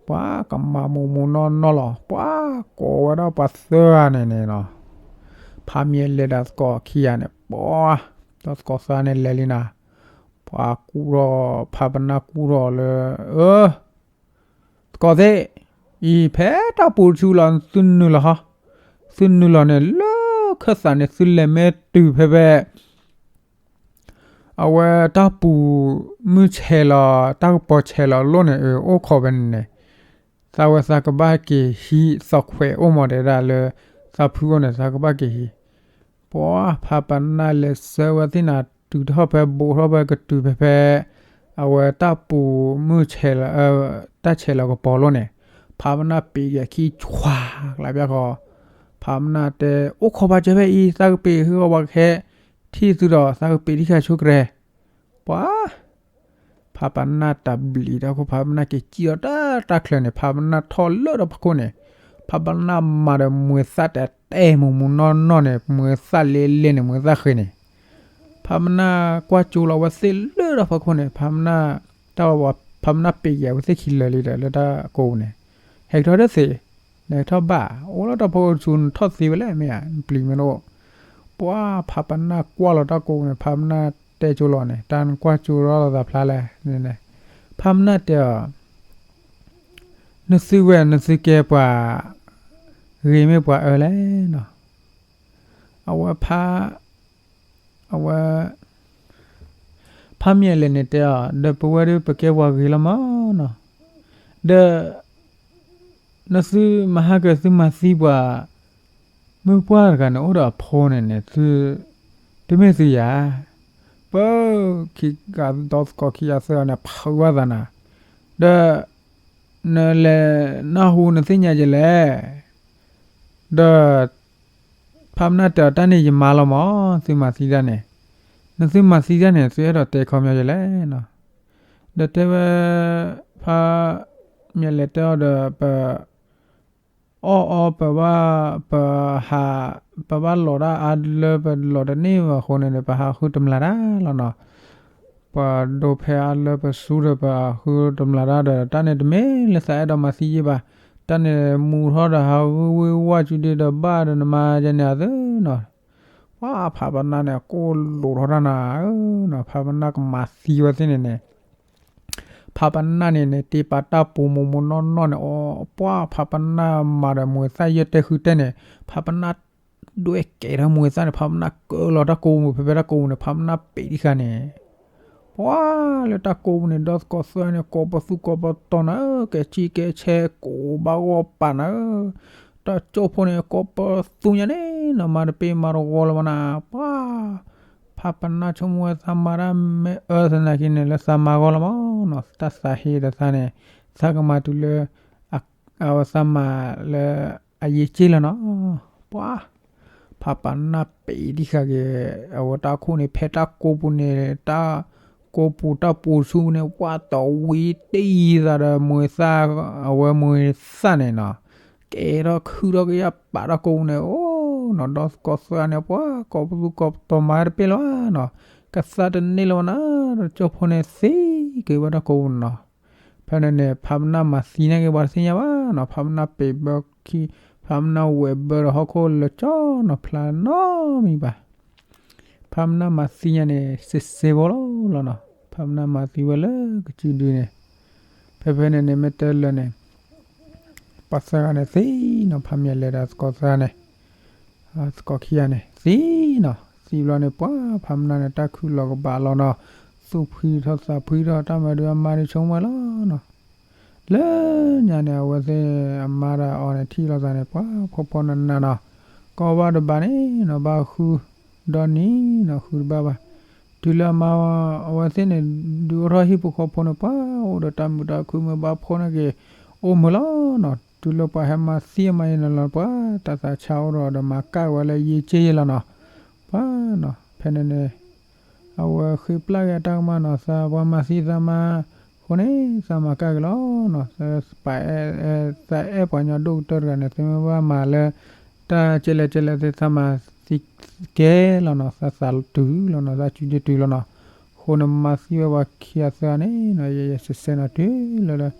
ပှၤကမၤမူးမူးနီၢ်နီၢ်လီၤ, ပှၤကိးဝဲဒၣ်ပှၤသၢဂၤန့ၣ်န့ၣ်လီၤ, ဖါမံၤလဲၤဒီးသကိးခံဂၤန့ၣ်, ပှၤ, ဒီးသကိးသၢဂၤန့ၣ်လဲၤလံနၤ, ပှၤကူၣ်ထီၣ်, ဖါပနၢ်ကူၣ်ထီၣ်လၢ, အၢ သကိးသ့ၣ်, အံၤဖဲတၢ်ပူၤတဆူလီၤ သုနုာ်လီၤဟီ, သုနုာ်လီၤန့ၣ် လၢခၢၣ်သးန့ၣ် သုလဲၤမ့ၢ်တုၤဖဲဖဲ အဝဲတၢ်ပူၤမုၢ်ဆဲးလီၤ တၢ်ကပီၤဆဲးလီၤလိၣ်န့ၣ် အိၣ်ခိးဖဲန့ၣ်န့ၣ်, သးဝဲသးကဘၣ်က့ၤဟံးသီခွဲးအိၣ်မးတဲဒၣ်လၢ သးဖုအိၣ်န့ၣ် သးကဘၣ်က့ၤဟံး, ပှၤဖါပနၢ်လဲၤဆၢဝဲသ့ၣ်နၤ တုၤထီၣ်ဖဲဘိးထီၣ်ဖဲကတုၤဖဲဖဲ အဝဲတၢ်ပူၤမုၢ်ဆဲးလီၤ တၢ်ဆဲးလီၤကပီၤလိၣ်န့ၣ်, ဖါပနၢ်ပ့ၤက့ၤခံဆွၤကျါပျၢ်ဃီ, ဖါပနၢ်တဲ အိၣ်ခိးပှၤစၢၤဖဲအံၤ သးကပ့ၤဃုာ်ပှၤကဟဲထံၣ်သုဒီး သးကပ့ၤထံၣ်ဃာ်ဆိကရဲ, ပှၤ ဖါပနၢ်တၢ်ဘျံးတၢ်ခိၣ် ဖါပနၢ်က့ၤစံၣ်ဒီးတၢ်တၢ်ချၢန့ၣ် ဖါပနၢ်ထီၣ်လၢဒီးဖီခိၣ်န့ၣ်, ဖါပနၢ်မၤဒီးမှဲၤသၣ်တဲတဲမူးမူးနီၢ်နီၢ်န့ၣ် မှဲၤသၣ်လဲလဲန့ၣ် မှဲၤသၣ်ဃ့န့ၣ်, ဖါပနၢ်ကွၢ်ကၠိလီၤဝဲသ့ၣ်လၢဒီးဖီခိၣ်န့ၣ် ဖါပနၢ် တၢ်ဝဲ ဖါပနၢ်ပ့ၤက့ၤဝဲသ့ၣ်ခံလၢာ်လံဒီးလၢတၢ်ကိးပူၤန့ၣ်, ဟဲကထီၣ်တသ့, နဟဲထီၣ်ဘၣ် အိၣ်လီၤတၢ်ဖိကဆူနထီၣ်သ့ဝဲလဲၣ်မ့ၢ်ဧါ ပျံၤမ့ၢ်တအိၣ်, ပှၤဖါပနၢ်ကွၢ်လီၤတၢ်ကိးပူၤန့ၣ် ဖါပနၢ်တဲကၠိလီၤန့ၣ် တၢ်နကွၢ်ကၠိထီၣ်လီၤသးဖျါလဲၣ်န့ၣ်, ဖါပနၢ်တဲအီၤ နသုဝဲ နသုကဲပှၤဂ့ၤမ့ၢ်ပှၤအၢလဲၣ်နီၤ, အဝဲဖါ အဝဲ ဖါမံၤအလဲၣ်န့ၣ်တဲအီၤ ဒီးပဝဲဒၣ်ပကဲပှၤဂ့ၤလီၤမးနီၤ, ဒီး နသုမၤဟါကၢသုမၤသံပှၤ မုၢ်ပှၢ်တဂၤန့ၣ် အိၣ်ဒီးအဖိန့ၣ်န့ၣ် သု တမ့ၢ်သုယၤ, ပ ခံဂၤဒီသကိးခံဂၤသၢဂၤန့ၣ် ဖုးဘၣ်သးနၤ, ဒီး နလဲၤနၢ်ဟူနသ့ၣ်ညါယလဲၣ်, ဒီး ဖါပနၢ်တဲအီၤ တၢ်န့ၣ်ယမါလီၤမး သုမၤသံတၢ်န့ၣ်, နသုမၤသံတၢ်န့ၣ် သုအဲၣ်ဒိးတဲခီပညီယလဲၣ်နီၤ, ဒီးတဲဝဲ ဖါမံၤအလဲၣ်တဲအီၤဒီး ပ အီၣ်အီ ပဘၣ်, ပဟး, ပဘၣ်လီၤတၢ်အါလၢပလီၤတန့ၢ်ဘၣ်အဃိန့ၣ်ဒီး ပဟးဃုတမျးတၢ်လီၤနီၤ. ပဒိးဖဲအါလၢပစူဒီး ပဟးဃုတမျးတၢ်ဒီး တၢ်န့ၣ်တမ့ၢ်လၢသးအဲၣ်ဒိးမၤသံယ့ၢ်ဘၣ်. တၢ်န့ၣ်မူထီၣ်ဒီး ဟးဝ့ၢ်ဝ့ၢ်ဝါစုဒ့ဒီး ဘၣ်ဒီးနမၤယဲန့ၣ်အသၢနီၤ. ပှၤဖးပနၢ်န့ၣ် ကိၣ်လိာ်ထီၣ်တၢ်နၤဧၢနီၤ, ဖးပနၢ်ကမၤသံဝဲသ့ၣ်န့ၣ်န့ၣ် ဖးပနၢ်န့ၣ်န့ၣ် တ့ပာ်တၢ်ပူၤမိၢ်မိၢ်နီၢ်နီၢ်န့ၣ် အီ ပှၤဖးပနၢ်မၤဒီးမူၤသၣ်ယဲၢ်တဲဃုတဲန့ၣ် ဖးပနၢ်ဒွဲၣ်ကဲထီၣ်မူၤသၣ်န့ၣ် ဖးပနၢ်ကၢလီၤတၢ်ကိးပူၤ ဖဲဖဲတၢ်ကိးပူၤန့ၣ် ဖးပနၢ်ပံးတံၢ်ဃာ်န့ၣ် ပှၤလၢတၢ်ကိးပူၤန့ၣ် ဒီသကိးသၢန့ၣ် ကိးပသူကိးပတီၤနၤဧၢ, ကဲဆံကဲဆဲကိးဘၣ်ဂီၢ်ပာ်နၤဧၢ, တၢ်ကၠိဖိန့ၣ် ကိးပသူညါန့ၣ်နီၤ မၤတပ့ၤမၤတဂီၤလၢၤမးနၤ, ပှၤ ဖးပနၢ်ဆိကမိၣ်ဝဲသးမၤတၢ်မ့ၢ်အၢသနာ်က့န့ၣ် လၢသးမၤဂီၢ်လီၤမးနီၤ, တၢ်သးဟ့ဒီးသးန့ၣ် သးကမၤတုၤလၢ အဝဲသးမၤလၢအယံာ်က့ၢ်လီၤနီၤ, ပှၤ ဖးပနၢ်ပံးတံၢ်ဃာ်က့ၤ အဝဲတၢ်ခိၣ်န့ၣ် ဖဲတၢ်ကိးပူၤန့ၣ် တၢ်ကိးပူၤတၢ်ပူၤဆူန့ၣ် ပှၤတဝံတံၢ်သးဒီးမူၤသၣ် အဝဲမူၤသၣ်န့ၣ်နီၤ, ကဲထီၣ်ခုထီၣ်ကယၢ်ပာ်တၢ်ကိးပူၤန့ၣ် အိၣ်နီၤ ဒီသကိးသၢန့ၣ် ပှၤ ကိးပသူကိးပတီၤမၤတပ့ၤလီၤနီၤ, ကသါတန့ၢ်လၢၤဘၣ်နၤ, တၢ်ကၠိဖိန့ၣ်သံက့ၤဝဲတၢ်ကိးပူၤနီၤ ဖဲန့ၣ်န့ၣ် ဖးပနၢ်မၤသံန့ၢ်က့ၤပှၤတသ့ၣ်ညါဘၣ်နီၤ, ဖးပနၢ်ပံးဘၢခံ, ဖးပနၢ်ဝဲၢ်ဘၢဒီးဟီၣ်ခိၣ်လၢာ်ကၠီနီၤ ဖျါနီတမံၤဘၣ်. ဖးပနၢ်မၤသံညါန့ၣ် စ့စ့ဖိလီၤလီၤနီၤ, ဖးပနၢ်မၤသံဝဲလၢကစုဒုန့ၣ်, ဖဲဖဲန့ၣ်န့ၣ် မ့ၢ်တဲလၢာ်န့ၣ် ပှၤသၢဂၤန့ၣ်သံနီၤ, ဖးမၠဲၤလဲၤဒီးသကိးသၢဂၤန့ၣ် သကိးခံဂၤန့ၣ် သံနီၤ, သံဘျီန့ၣ် ပှၤဖးပနၢ်န့ၣ် တၢ်ခုၣ်လီၤကဘၣ်လီၤနီၤ, သူၣ်ဖှံထီၣ်သးဖှံထီၣ် တၢ်မၤဒုးအမါဒုးဆိကမိၣ်ဝဲလီၤနီၤ. လၢညါန့ၣ် အဝဲသ့ၣ်အမါဒီးအီၤန့ၣ် ထံၣ်လိာ်သးန့ၣ် ပှၤဖီဖီနးနးနီၤ, ကိးဘၣ်တဘၣ်န့ၣ်နီၤ ဘၣ်ဃုဒီနံၤနီၤ ဃုတဘၣ်ဘၣ်. တုၤလၢအမါအဝဲသ့ၣ်န့ၣ် ဒုးအိၣ်ထီၣ်ဟံၣ်ဖိဃီဖိန့ၣ် ပှၤအိၣ်ဒီးတၢ်မုာ်တၢ်ခုၣ်မုာ်ဘၣ်ဖှီၣ်န့ၢ်က့ၤ အိၣ်မုာ်လီၤနီၤ. တုၤလၢပှၤဟဲမၤသံအမါအံၤန့ၣ်လီၤ ပှၤတၢ်သးဆါအိၣ်ဒီး ဒီးမၤကၣ်ဝဲလၢယံာ်က့ၢ်ယဲၢ်လီၤနီၤ. ပှၤနီၤ ဖဲန့ၣ်န့ၣ် အဝဲဃ့ပျၢ်က့ၤအတၢ်ကမၣ်နီၤ, သးပှၤမၤသံသးမါအဃိန့ၣ် သးမၤကၣ်က့ၤလီၤနီၤ. သးပာ်အဲၣ်, သးအဲၣ်ပှၤကညီဒိၣ်ကတၢၢ်တဂၤန့ၣ် သ့မ့ၢ်ဘၣ်မၤလၢ တၢ်ကဲလဲၣ်ကဲလဲၣ်သ့ၣ် သးမၤသံကဲလီၤနီၤ, သးသးတုၤလီၤနီၤ, သးစုဒုတုၤလီၤနီၤ. အဃိန့ၣ် မၤသံဝဲပှၤခံဂၤသၢဂၤန့ၣ်နီၤ, ယဲယဲစဲးစဲးနီၤ တုၤလၢ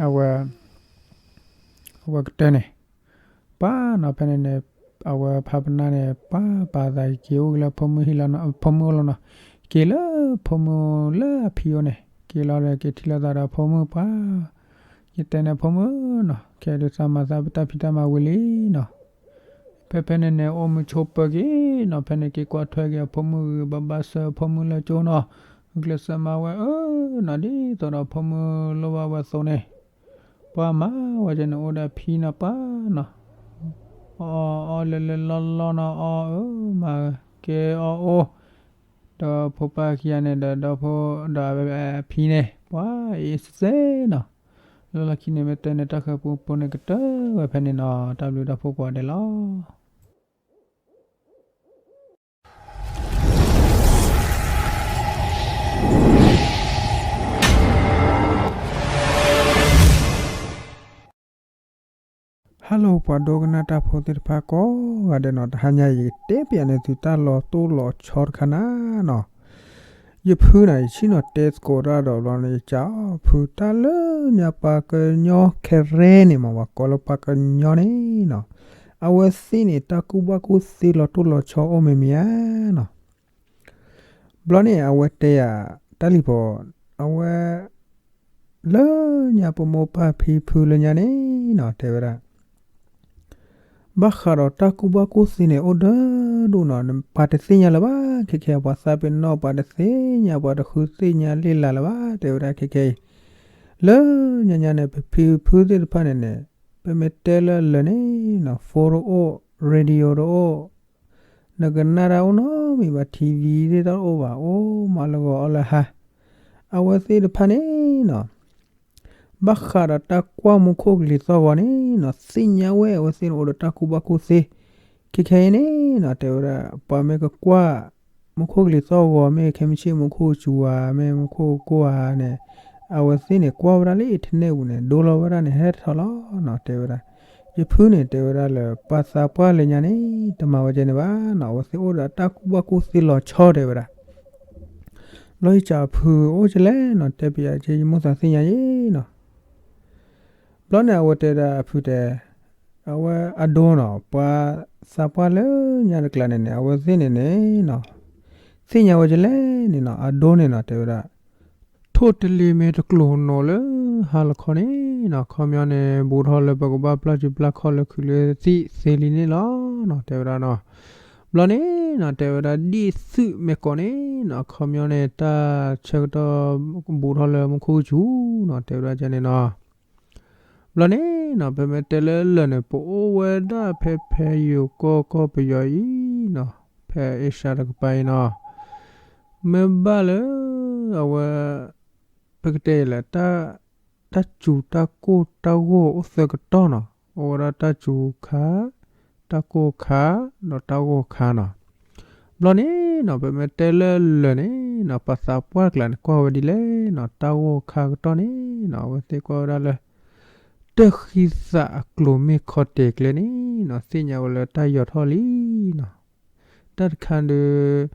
အဝဲ အဝဲကတၢၢ်န့ၣ် ပှၤနီၤ ဖဲန့ၣ်န့ၣ် အဝဲဖးပနၢ်န့ၣ် ပှၤပာ်သးက့ၤအိၣ်က့ၤလၢဖိမုၣ်ဟံၣ်လီၤနီၤ, ဖိမုၣ်အိၣ်လီၤနီၤ, က့ၤလၢဖိမုၣ်လၢအဖံအိၣ်န့ၣ် က့ၤလီၤဒီးက့ၤထံၣ်လိာ်သးဒီးဖိမုၣ်ပှၤ, ယတဲန့ၣ်ဖိမုၣ်နီၤ ခဲဒုးသးမၤသးပတၢ်ဖံးတၢ်မၤဝံၤလံနီၤ. ဖဲဖဲန့ၣ်န့ၣ် အိၣ်မုာ်ဆိးပၢၤက့ၤနီၤ, ဖဲန့ၣ်က့ၤကွၢ်ထွဲက့ၤအဖိမုၣ်ဂ့ၤ ဘၣ်ဘၣ်ဆၢဖိမုၣ်လၢကၠိနီၤ, ကျဲးစၢးမၤဝဲအၢနီၤ, ဒ်သိးဒီးဖိမုၣ်လိၣ်ဘၣ်ဝဲအသိးန့ၣ် ပှၤမၤဝဲကဲန့ၣ် အိၣ်ဒီးအဖံနီၤ ပှၤနီၤ, အီၣ်အီၣ်လၢလၢလီၢ်လီၢ်နီၤ, အီၣ်အၢမၤ ကဲအီၣ်အိၣ်, ဒီးဖိပၢ်ခံဂၤန့ၣ် ဒီးဒီဖိဒီးအဖံန့ၣ် ပှၤအ့ၣ်စဲးနီၤ. လၢလီၢ်ခံန့ၣ် မ့ၢ်တဲန့ၣ် တၢ်ဃၤပူဖိန့ၣ်ကတၢၢ်ဝဲဖဲန့ၣ်နီၤ, တၢ်ဘျုးတၢ်ဖှိၣ်ကိးဂၤဒဲးလီၤ. Hello ပှၤဒိကနၣ်တၢ်ဖိသ့ၣ်တဖၣ်ကိးဂၤဒဲးနီၤ, တဟါညါအံၤ ယကတဲပၠးန့ၢ်သုတၢ်လီၤတိၢ်လီၤဆီတခါနၤနီၤ. ယဖုန့ၣ် ယဆ့ၣ်နီၤတဲသကိးတၢ်ဒီးဘျီန့ၣ် ယကးအီၤဖု တၢ်လၢညါပှၤကညီခဲရၢန့ၣ်မး ပှၤကိးလၢပှၤကညီန့ၣ်နီၤ, အဝဲသ့ၣ်န့ၣ် တၢ်ကူၣ်ဘၣ်ကူၣ်သ့လီၤတိၢ်လီၤဆီအိၣ်မ့ၢ်မ့ၢ်ဧါနီၤ. ဘျီန့ၣ် အဝဲတဲယၤ တၢ်လံၤဖိ အဝဲ လၢညါပမိၢ်ပၢ်ဖံဖုလၢညါန့ၣ်နီၤ တဲဝဲဒၣ် ဘၣ်ဃးဒီးတၢ်ကူၣ်ဘၣ်ကူၣ်သ့န့ၣ် အိၣ်ဒၢဒိၣ်နီၤ, ပှၤတသ့ၣ်ညါလၢၤဘၣ် ခဲခဲ ပှၤသးပ့ၤနီၣ် ပှၤတသ့ၣ်ညါ ပှၤတဃုသ့ၣ်ညါလံာ်လၢ်လၢၤဘၣ် တဲဝဲဒၣ်ခဲခဲအံၤ. လၢညါညါန့ၣ် ပဖံဖုသ့ၣ်တဖၣ်န့ၣ်န့ၣ် ပမ့ၢ်တဲလၢလၢာ်န့ၣ်နီၤ phone တအိၣ် radio တအိၣ် နကနၣ်တၢ်အိၣ်နီတမံၤဘၣ် TV သ့ၣ်တအိၣ်ဘၣ် အိၣ်မးလၢဂီၤအီၣ်လၢဟါ. အဝဲသ့ၣ်တဖၣ်န့ၣ်နီၤ ဘၣ်ဃးဒီးတၢ်ကွၢ်မူခိၣ်ကလံၤသီၣ်ဂီၤန့ၣ်နီၤ သ့ၣ်ညါဝဲအဝဲသ့ၣ်န့ၣ်အိၣ်ဒီးတၢ်ကူၣ်ဘၣ်ကူၣ်သ့. ခဲခဲအံၤန့ၣ်နီၤ တဲဝဲဒၣ် ပှၤမ့ၢ်ကကွၢ် မူခိၣ်ကလံၤသီၣ်ဂီၤ မ့ၢ်ခဲမုၢ်ဆ့ၣ် မူခိၣ်စူၤဧါ မ့ၢ်မူခိၣ်ကိၢ်ဧါန့ၣ် အဝဲသ့ၣ်န့ၣ် ကွၢ်ဝဲဒၣ်လၢ internet ပူၤန့ၣ် ဒိလီၤဝဲဒၣ်န့ၣ် ဟဲထီၣ်လီၤနီၤ တဲဝဲဒၣ်. ယဖုန့ၣ်တဲဝဲဒၣ်လၢ ပှၤသးပှၢ်လၢညါန့ၣ် တမၤဝဲဒ်န့ၣ်ဘၣ်နီၤ, အဝဲသ့ၣ်အိၣ်ဒီးတၢ်ကူၣ်ဘၣ်ကူၣ်သ့လီၤဆီတဲဝဲဒၣ်. ဘျီယစံးအဖုအိၣ်ကလဲၣ်နီၤ, တဲပယီၤက့ ယမိၣ်သးသ့ၣ်ညါယ့နီၤ. ဘျီန့ၣ် အဝဲတဲဒၣ်အဖုတဲ, အဝဲအဒိနီၤ, ပှၤသးပှၢ်လၢညါတကျါန့ၣ်န့ၣ် အဝဲသ့ၣ်န့ၣ်န့ၣ်နီၤ, သ့ၣ်ညါဝဲကလဲၣ်န့ၣ်နီၤ, အဒိန့ၣ်နီၤ တဲဝဲဒၣ် ထိၣ်တလ့ၤမ့ၢ်တကျိၤနီၤလၢဟါလီၤခီန့ၣ်နီၤ, အခီပညီန့ၣ် ဘူးထီၣ်လၢပကဘၣ်ပျၢ်စုပျၢ်ခီၣ်လၢခုးလၢသံၣ်သ့လံန့ၣ်လီၤနီၤ, တဲဝဲဒၣ်နီၤ. ဘျီန့ၣ်နီၤ တဲဝဲဒၣ်ဒ့ၣ်သုးမ့ၢ်ကိးန့ၣ်နီၤ, အခီပညီန့ၣ် တၢ်ဆၢကတီၢ် ဘူးထီၣ်လၢမူခိၣ်ကဆူၣ်နီၤ, တဲဝဲဒၣ်ကန့ၣ်နီၤ. ဘျီန့ၣ်နီၤ ပမ့ၢ်တဲလၢလၢာ်န့ၣ် ပအိၣ်ဝဲဒၣ်ဖဲ ဖဲယိၤကီၢ်ကီၢ်ပယီၤအံၤနီၤ, ဖဲအ့ရှါတကပၤအံၤနီၤ, မ့ၢ်ဘၣ်လၢ အဝဲ ပကတဲလဲၣ် တၢ်စူၤတၢ်ကိၢ်တၢ်ဂီၤအိၣ်သၢကတီၢ်နီၤ, အိၣ်ဝဲဒၣ်တၢ်စူၤခါ, တၢ်ကိၢ်ခါ, ဒီးတၢ်ဂီၤခါနီၤ. ဘျီန့ၣ်နီၤ ပမ့ၢ်တဲလၢလၢာ်န့ၣ်နီၤ ပှၤသးပှၢ်တကျါန့ၣ် ကွၢ်ဝဲဒ်လဲၣ်နီၤ, တၢ်ဂီၤခါကတီၢ်န့ၣ်နီၤ အဝဲသ့ၣ်ကွၢ်ဝဲဒၣ်လၢ တၢ်ဃံသးအကျိၤမ့ၢ်ခီတဲာ်ကျဲန့ၣ်နီၤ သ့ၣ်ညါဝဲလၢတၢ်ယီၤထီၣ်လံနီၤ. တၢ်တခါဒီး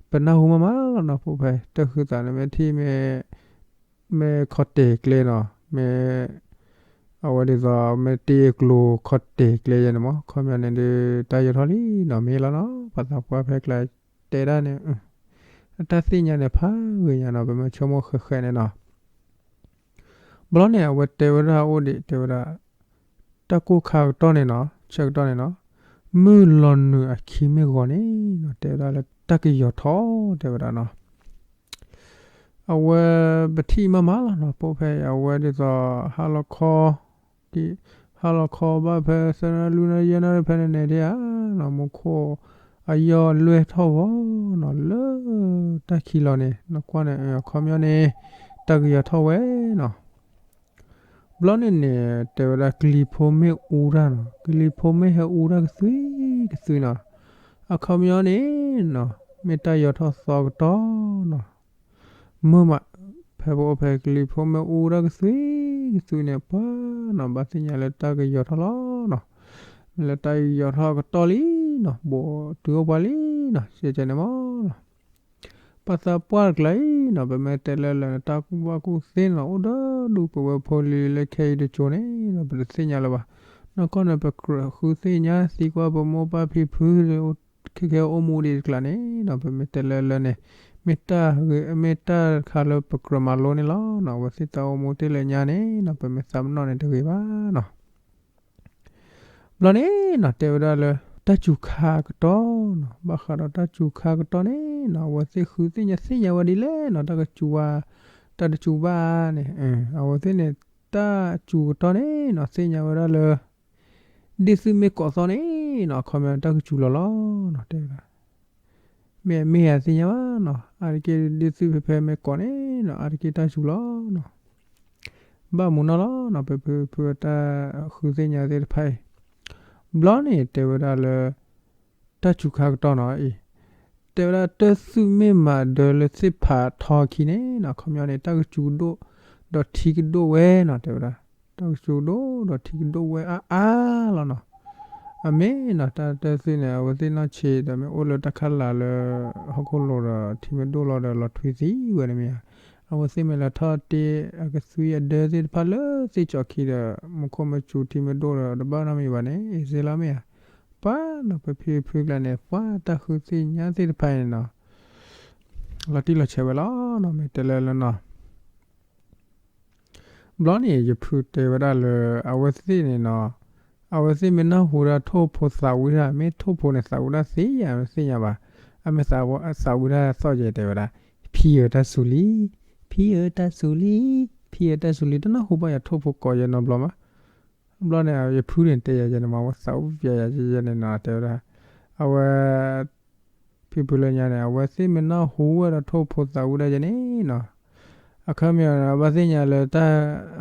ပနၢ်ဟူမးမးလီၤနီၤ, ဖိဖဲ တၢ်ဃံသးန့ၣ် မ့ၢ်ထံၣ်မ့ၢ် မ့ၢ်ခီတဲာ်ကျဲနီၤ, မ့ၢ် အဝဲဒ်သိး မ့ၢ်တ့အကျိၤခီတဲာ်ကျဲယဲန့ၣ်မး, အခီပညီန့ၣ်ဒီး တၢ်ယီၤထီၣ်လံနီၤ, မ့ၢ်လီၤနီၤ, ပှၤသးပှၢ်ဖဲကျါတဲဒၣ်န့ၣ် တၢ်သ့ၣ်ညါန့ၣ် ဖးဂ့ၤညါနီၤ, ပမ့ၢ်ဆိကမိၣ်ဃဲးဃဲးန့ၣ်နီၤ. ဘျီန့ၣ် အဝဲတဲဝဲဒၣ်အိၣ်ဒံး တဲဝဲဒၣ် တၢ်ကိၢ်ခါကတီၢ်န့ၣ်နီၤ, ဆၢကတီၢ်န့ၣ်နီၤ, မုၢ်လီၤနုာ်အခံမ့ၢ်ဂီၤန့ၣ်နီၤ, တဲဝဲဒၣ်လၢတၢ်ကယီၤထီၣ် တဲဝဲဒၣ်နီၤ. အဝဲပထံၣ်မးမးလီၤနီၤ, ဖိဖဲအံၤ အဝဲဒ်သိး ဟါလီၤခီ ဟါလီၤခီဘၣ်ဖဲသၢနၣ်ရံၣ် လွံၢ်နၣ်ရံၣ် ယဲၢ်နၣ်ရံၣ်ဖဲန့ၣ်န့ၣ်ဒၣ်ဧါနီၤ, မူခိၣ်အယီၢ်လွဲၢ်ထီၣ်ဂီၤနီၤ, လၢတၢ်ခံးလီၤန့ၣ် နကွၢ်န့ၣ် အခီပညီန့ၣ် တၢ်ကယီၤထီၣ်ဝဲနီၤ. ဘျီန့ၣ်န့ၣ် တဲဝဲဒၣ်ကလံၤဖိမ့ၢ်အူတၢ်နီၤ, ကလံၤဖိမ့ၢ်ဟဲအူတၢ်ကသွံကသွံနီၤ, အခီပညီန့ၣ်နီၤ မ့ၢ်တၢ်ယီၤထီၣ်သီကတီၢ်နီၤ. မုၢ်မး ဖဲပအိၣ်ဖဲကလံၤဖိမ့ၢ်အူတၢ်ကသွံကသွံန့ၣ် ပှၤနီၤ ဘၣ်သ့ၣ်ညါလၢတၢ်ကယီၤထီၣ်လီၤနီၤ, မ့ၢ်လၢတၢ်ယီၤထီၣ်ကတီၢ်လံနီၤ, ဘူးတုၤအိၣ်ပှၤလံနီၤ, ကဲကဲန့ၣ်မးနီၤ. ပှၤသးပှၢ်တကျါအံၤနီၤ, ပမ့ၢ်တဲလၢလၢာ်န့ၣ် တၢ်ကူၣ်ဘၣ်ကူၣ်သ့နီၤ အိၣ်ဒီးဒူၣ်ပဝဲဖိလံၤလၢခဲအံၤတကၠိၤန့ၣ်နီၤ ပတသ့ၣ်ညါလၢၤဘၣ်. နီၢ်ကီၢ်န့ၣ် ပကြၢးဃုသ့ၣ်ညါသံကွၢ်ပမိၢ်ပၢ်ဖံဖု ခဲကဲအိၣ်မူဒံးတကျါန့ၣ်နီၤ, ပမ့ၢ်တဲလၢလၢာ်န့ၣ် မ့ၢ်တၢ်ဂ့ၤ မ့ၢ်တၢ်တခါလၢပကြၢးမၤလိန့ၣ်လီၤနီၤ, အဝဲသ့ၣ်တၢ်အိၣ်မူတ့ၢ်လၢညါန့ၣ်နီၤ ပမ့ၢ်သးပနီၣ်န့ၣ်တဂ့ၤဘၣ်နီၤ. ဘျီန့ၣ်နီၤ တဲဝဲဒၣ်လၢ တၢ်စူၤခါကတီၢ်နီၤ, ဘၣ်ဃးဒီးတၢ်စူၤခါကတီၢ်န့ၣ်နီၤ အဝဲသ့ၣ်ဃုသ့ၣ်ညါသ့ၣ်ညါဝဲဒ်လဲၣ်နီၤ, တၢ်ကစူၤဝဲ တၢ်တစူၤဘၣ်န့ၣ် အဝဲသ့ၣ်န့ၣ် တၢ်စူၤကတီၢ်န့ၣ်နီၤ သ့ၣ်ညါဝဲဒၣ်လၢ ဒ့ၣ်သုးမ့ၢ်ကိးသီန့ၣ်နီၤ အခီပညီတၢ်ကစူၤလီၤလီၤနီၤ တဲဝဲဒၣ် မ့ၢ်မ့ၢ်ယသ့ၣ်ညါဘၣ်နီၤ, အါတက့ၢ်ဒ့ၣ်သုးဖဲဖဲမ့ၢ်ကိးန့ၣ်နီၤ အါတက့ၢ်တၢ်စူၤလီၤနီၤ. ဘၣ်မူနီၢ်လီၤနီၤ ပဖုဖုတၢ်ဃုသ့ၣ်ညါသ့ၣ်တဖၣ်အံၤ, ဘျီန့ၣ်တဲဝဲဒၣ်လၢ တၢ်စူၤခါကတီၢ်နီၤအံၤ, တဲဝဲဒၣ်တၢ်သုးမ့ၢ်မၤဒၢလၢသ့ၣ်ဖးထီခံန့ၣ်နီၤ အခီပညီန့ၣ် တၢ်ကစူၤကဒိၣ် ဒီးထံကဒိၣ်ဝဲနီၤ တဲဝဲဒၣ်, တၢ်ကစူၤကဒိၣ်ဒီးထံကဒိၣ်ဝဲအါအါလီၤနီၤ. အမ့ၢ်နီၤ တၢ်တၢ်သုးန့ၣ် အဝဲသ့ၣ်နီၢ်ဆံးဒီးမ့ၢ်အိၣ်လၢတၢ်ခးလၤလၢ ဟီၣ်ခိၣ်လိၤဒီးထံမ့ၢ်ဒိၣ်လီၤဒီးလီၤထွံသံဝဲန့ၣ်မ့ၢ်ဧါ, အဝဲသ့ၣ်မ့ၢ်လဲၤထီၣ်တ့အကသွံအဒၢသ့ၣ်တဖၣ်လၢသ့ၣ်ကၠီခံဒီး မူခိၣ်မ့ၢ်စူၤထံမ့ၢ်ဒိၣ်ဒီးတဘၣ်နီတမံၤဘၣ်န့ၣ် အ့ၣ်စ့လီၤမ့ၢ်ဧါ. ပှၤနီၤ ပဖံဖုကျါန့ၣ် ပှၤတၢ်ဃုသ့ၣ်ညါသ့ၣ်တဖၣ်န့ၣ်နီၤ လီၤတံၢ်လီၤဆဲးဝဲလီၤနီၤ မ့ၢ်တဲလၢလၢနီၤ ဘျီန့ၣ် ယဖုတဲဝဲဒၣ်လၢ အဝဲသ့ၣ်န့ၣ်နီၤ, အဝဲသ့ၣ်မ့ၢ်နၢ်ဟူဒၣ်ထိၣ်ဖိသးဝံၣ်တၢ် မ့ၢ်ထိၣ်ဖိန့ၣ်သးဝံၣ်တၢ်သ့ဧါ မ့ၢ်သ့ၣ်ညါဘၣ်, အမ့ၢ်သးဝံၣ်တၢ်သီၣ်ကဲတဲဝဲဒၣ်, ဖံဧၢတၢ်စူၤလံ, ဖံဧၢတၢ်စူၤလံ, ဖံဧၢတၢ်စူၤလံ တနၢ်ဟူဘၣ်ယၤထိၣ်ဖိကိးယဲနီတဘျီမး. ဘျီန့ၣ် ယဖုန့ၣ်တဲယၤယဲန့ၣ်မး အဝဲသးဝံၣ်ယၤယဲန့ၣ်နီၤ တဲဝဲဒၣ်, အဝဲ ဖံဖုလၢညါန့ၣ် အဝဲသ့ၣ်မ့ၢ်နၢ်ဟူဝဲဒီးထိၣ်ဖိသးဝံၣ်တၢ်ယဲန့ၣ်နီၤ, အခီပညီန့ၣ် ဘၣ်သ့ၣ်ညါလၢ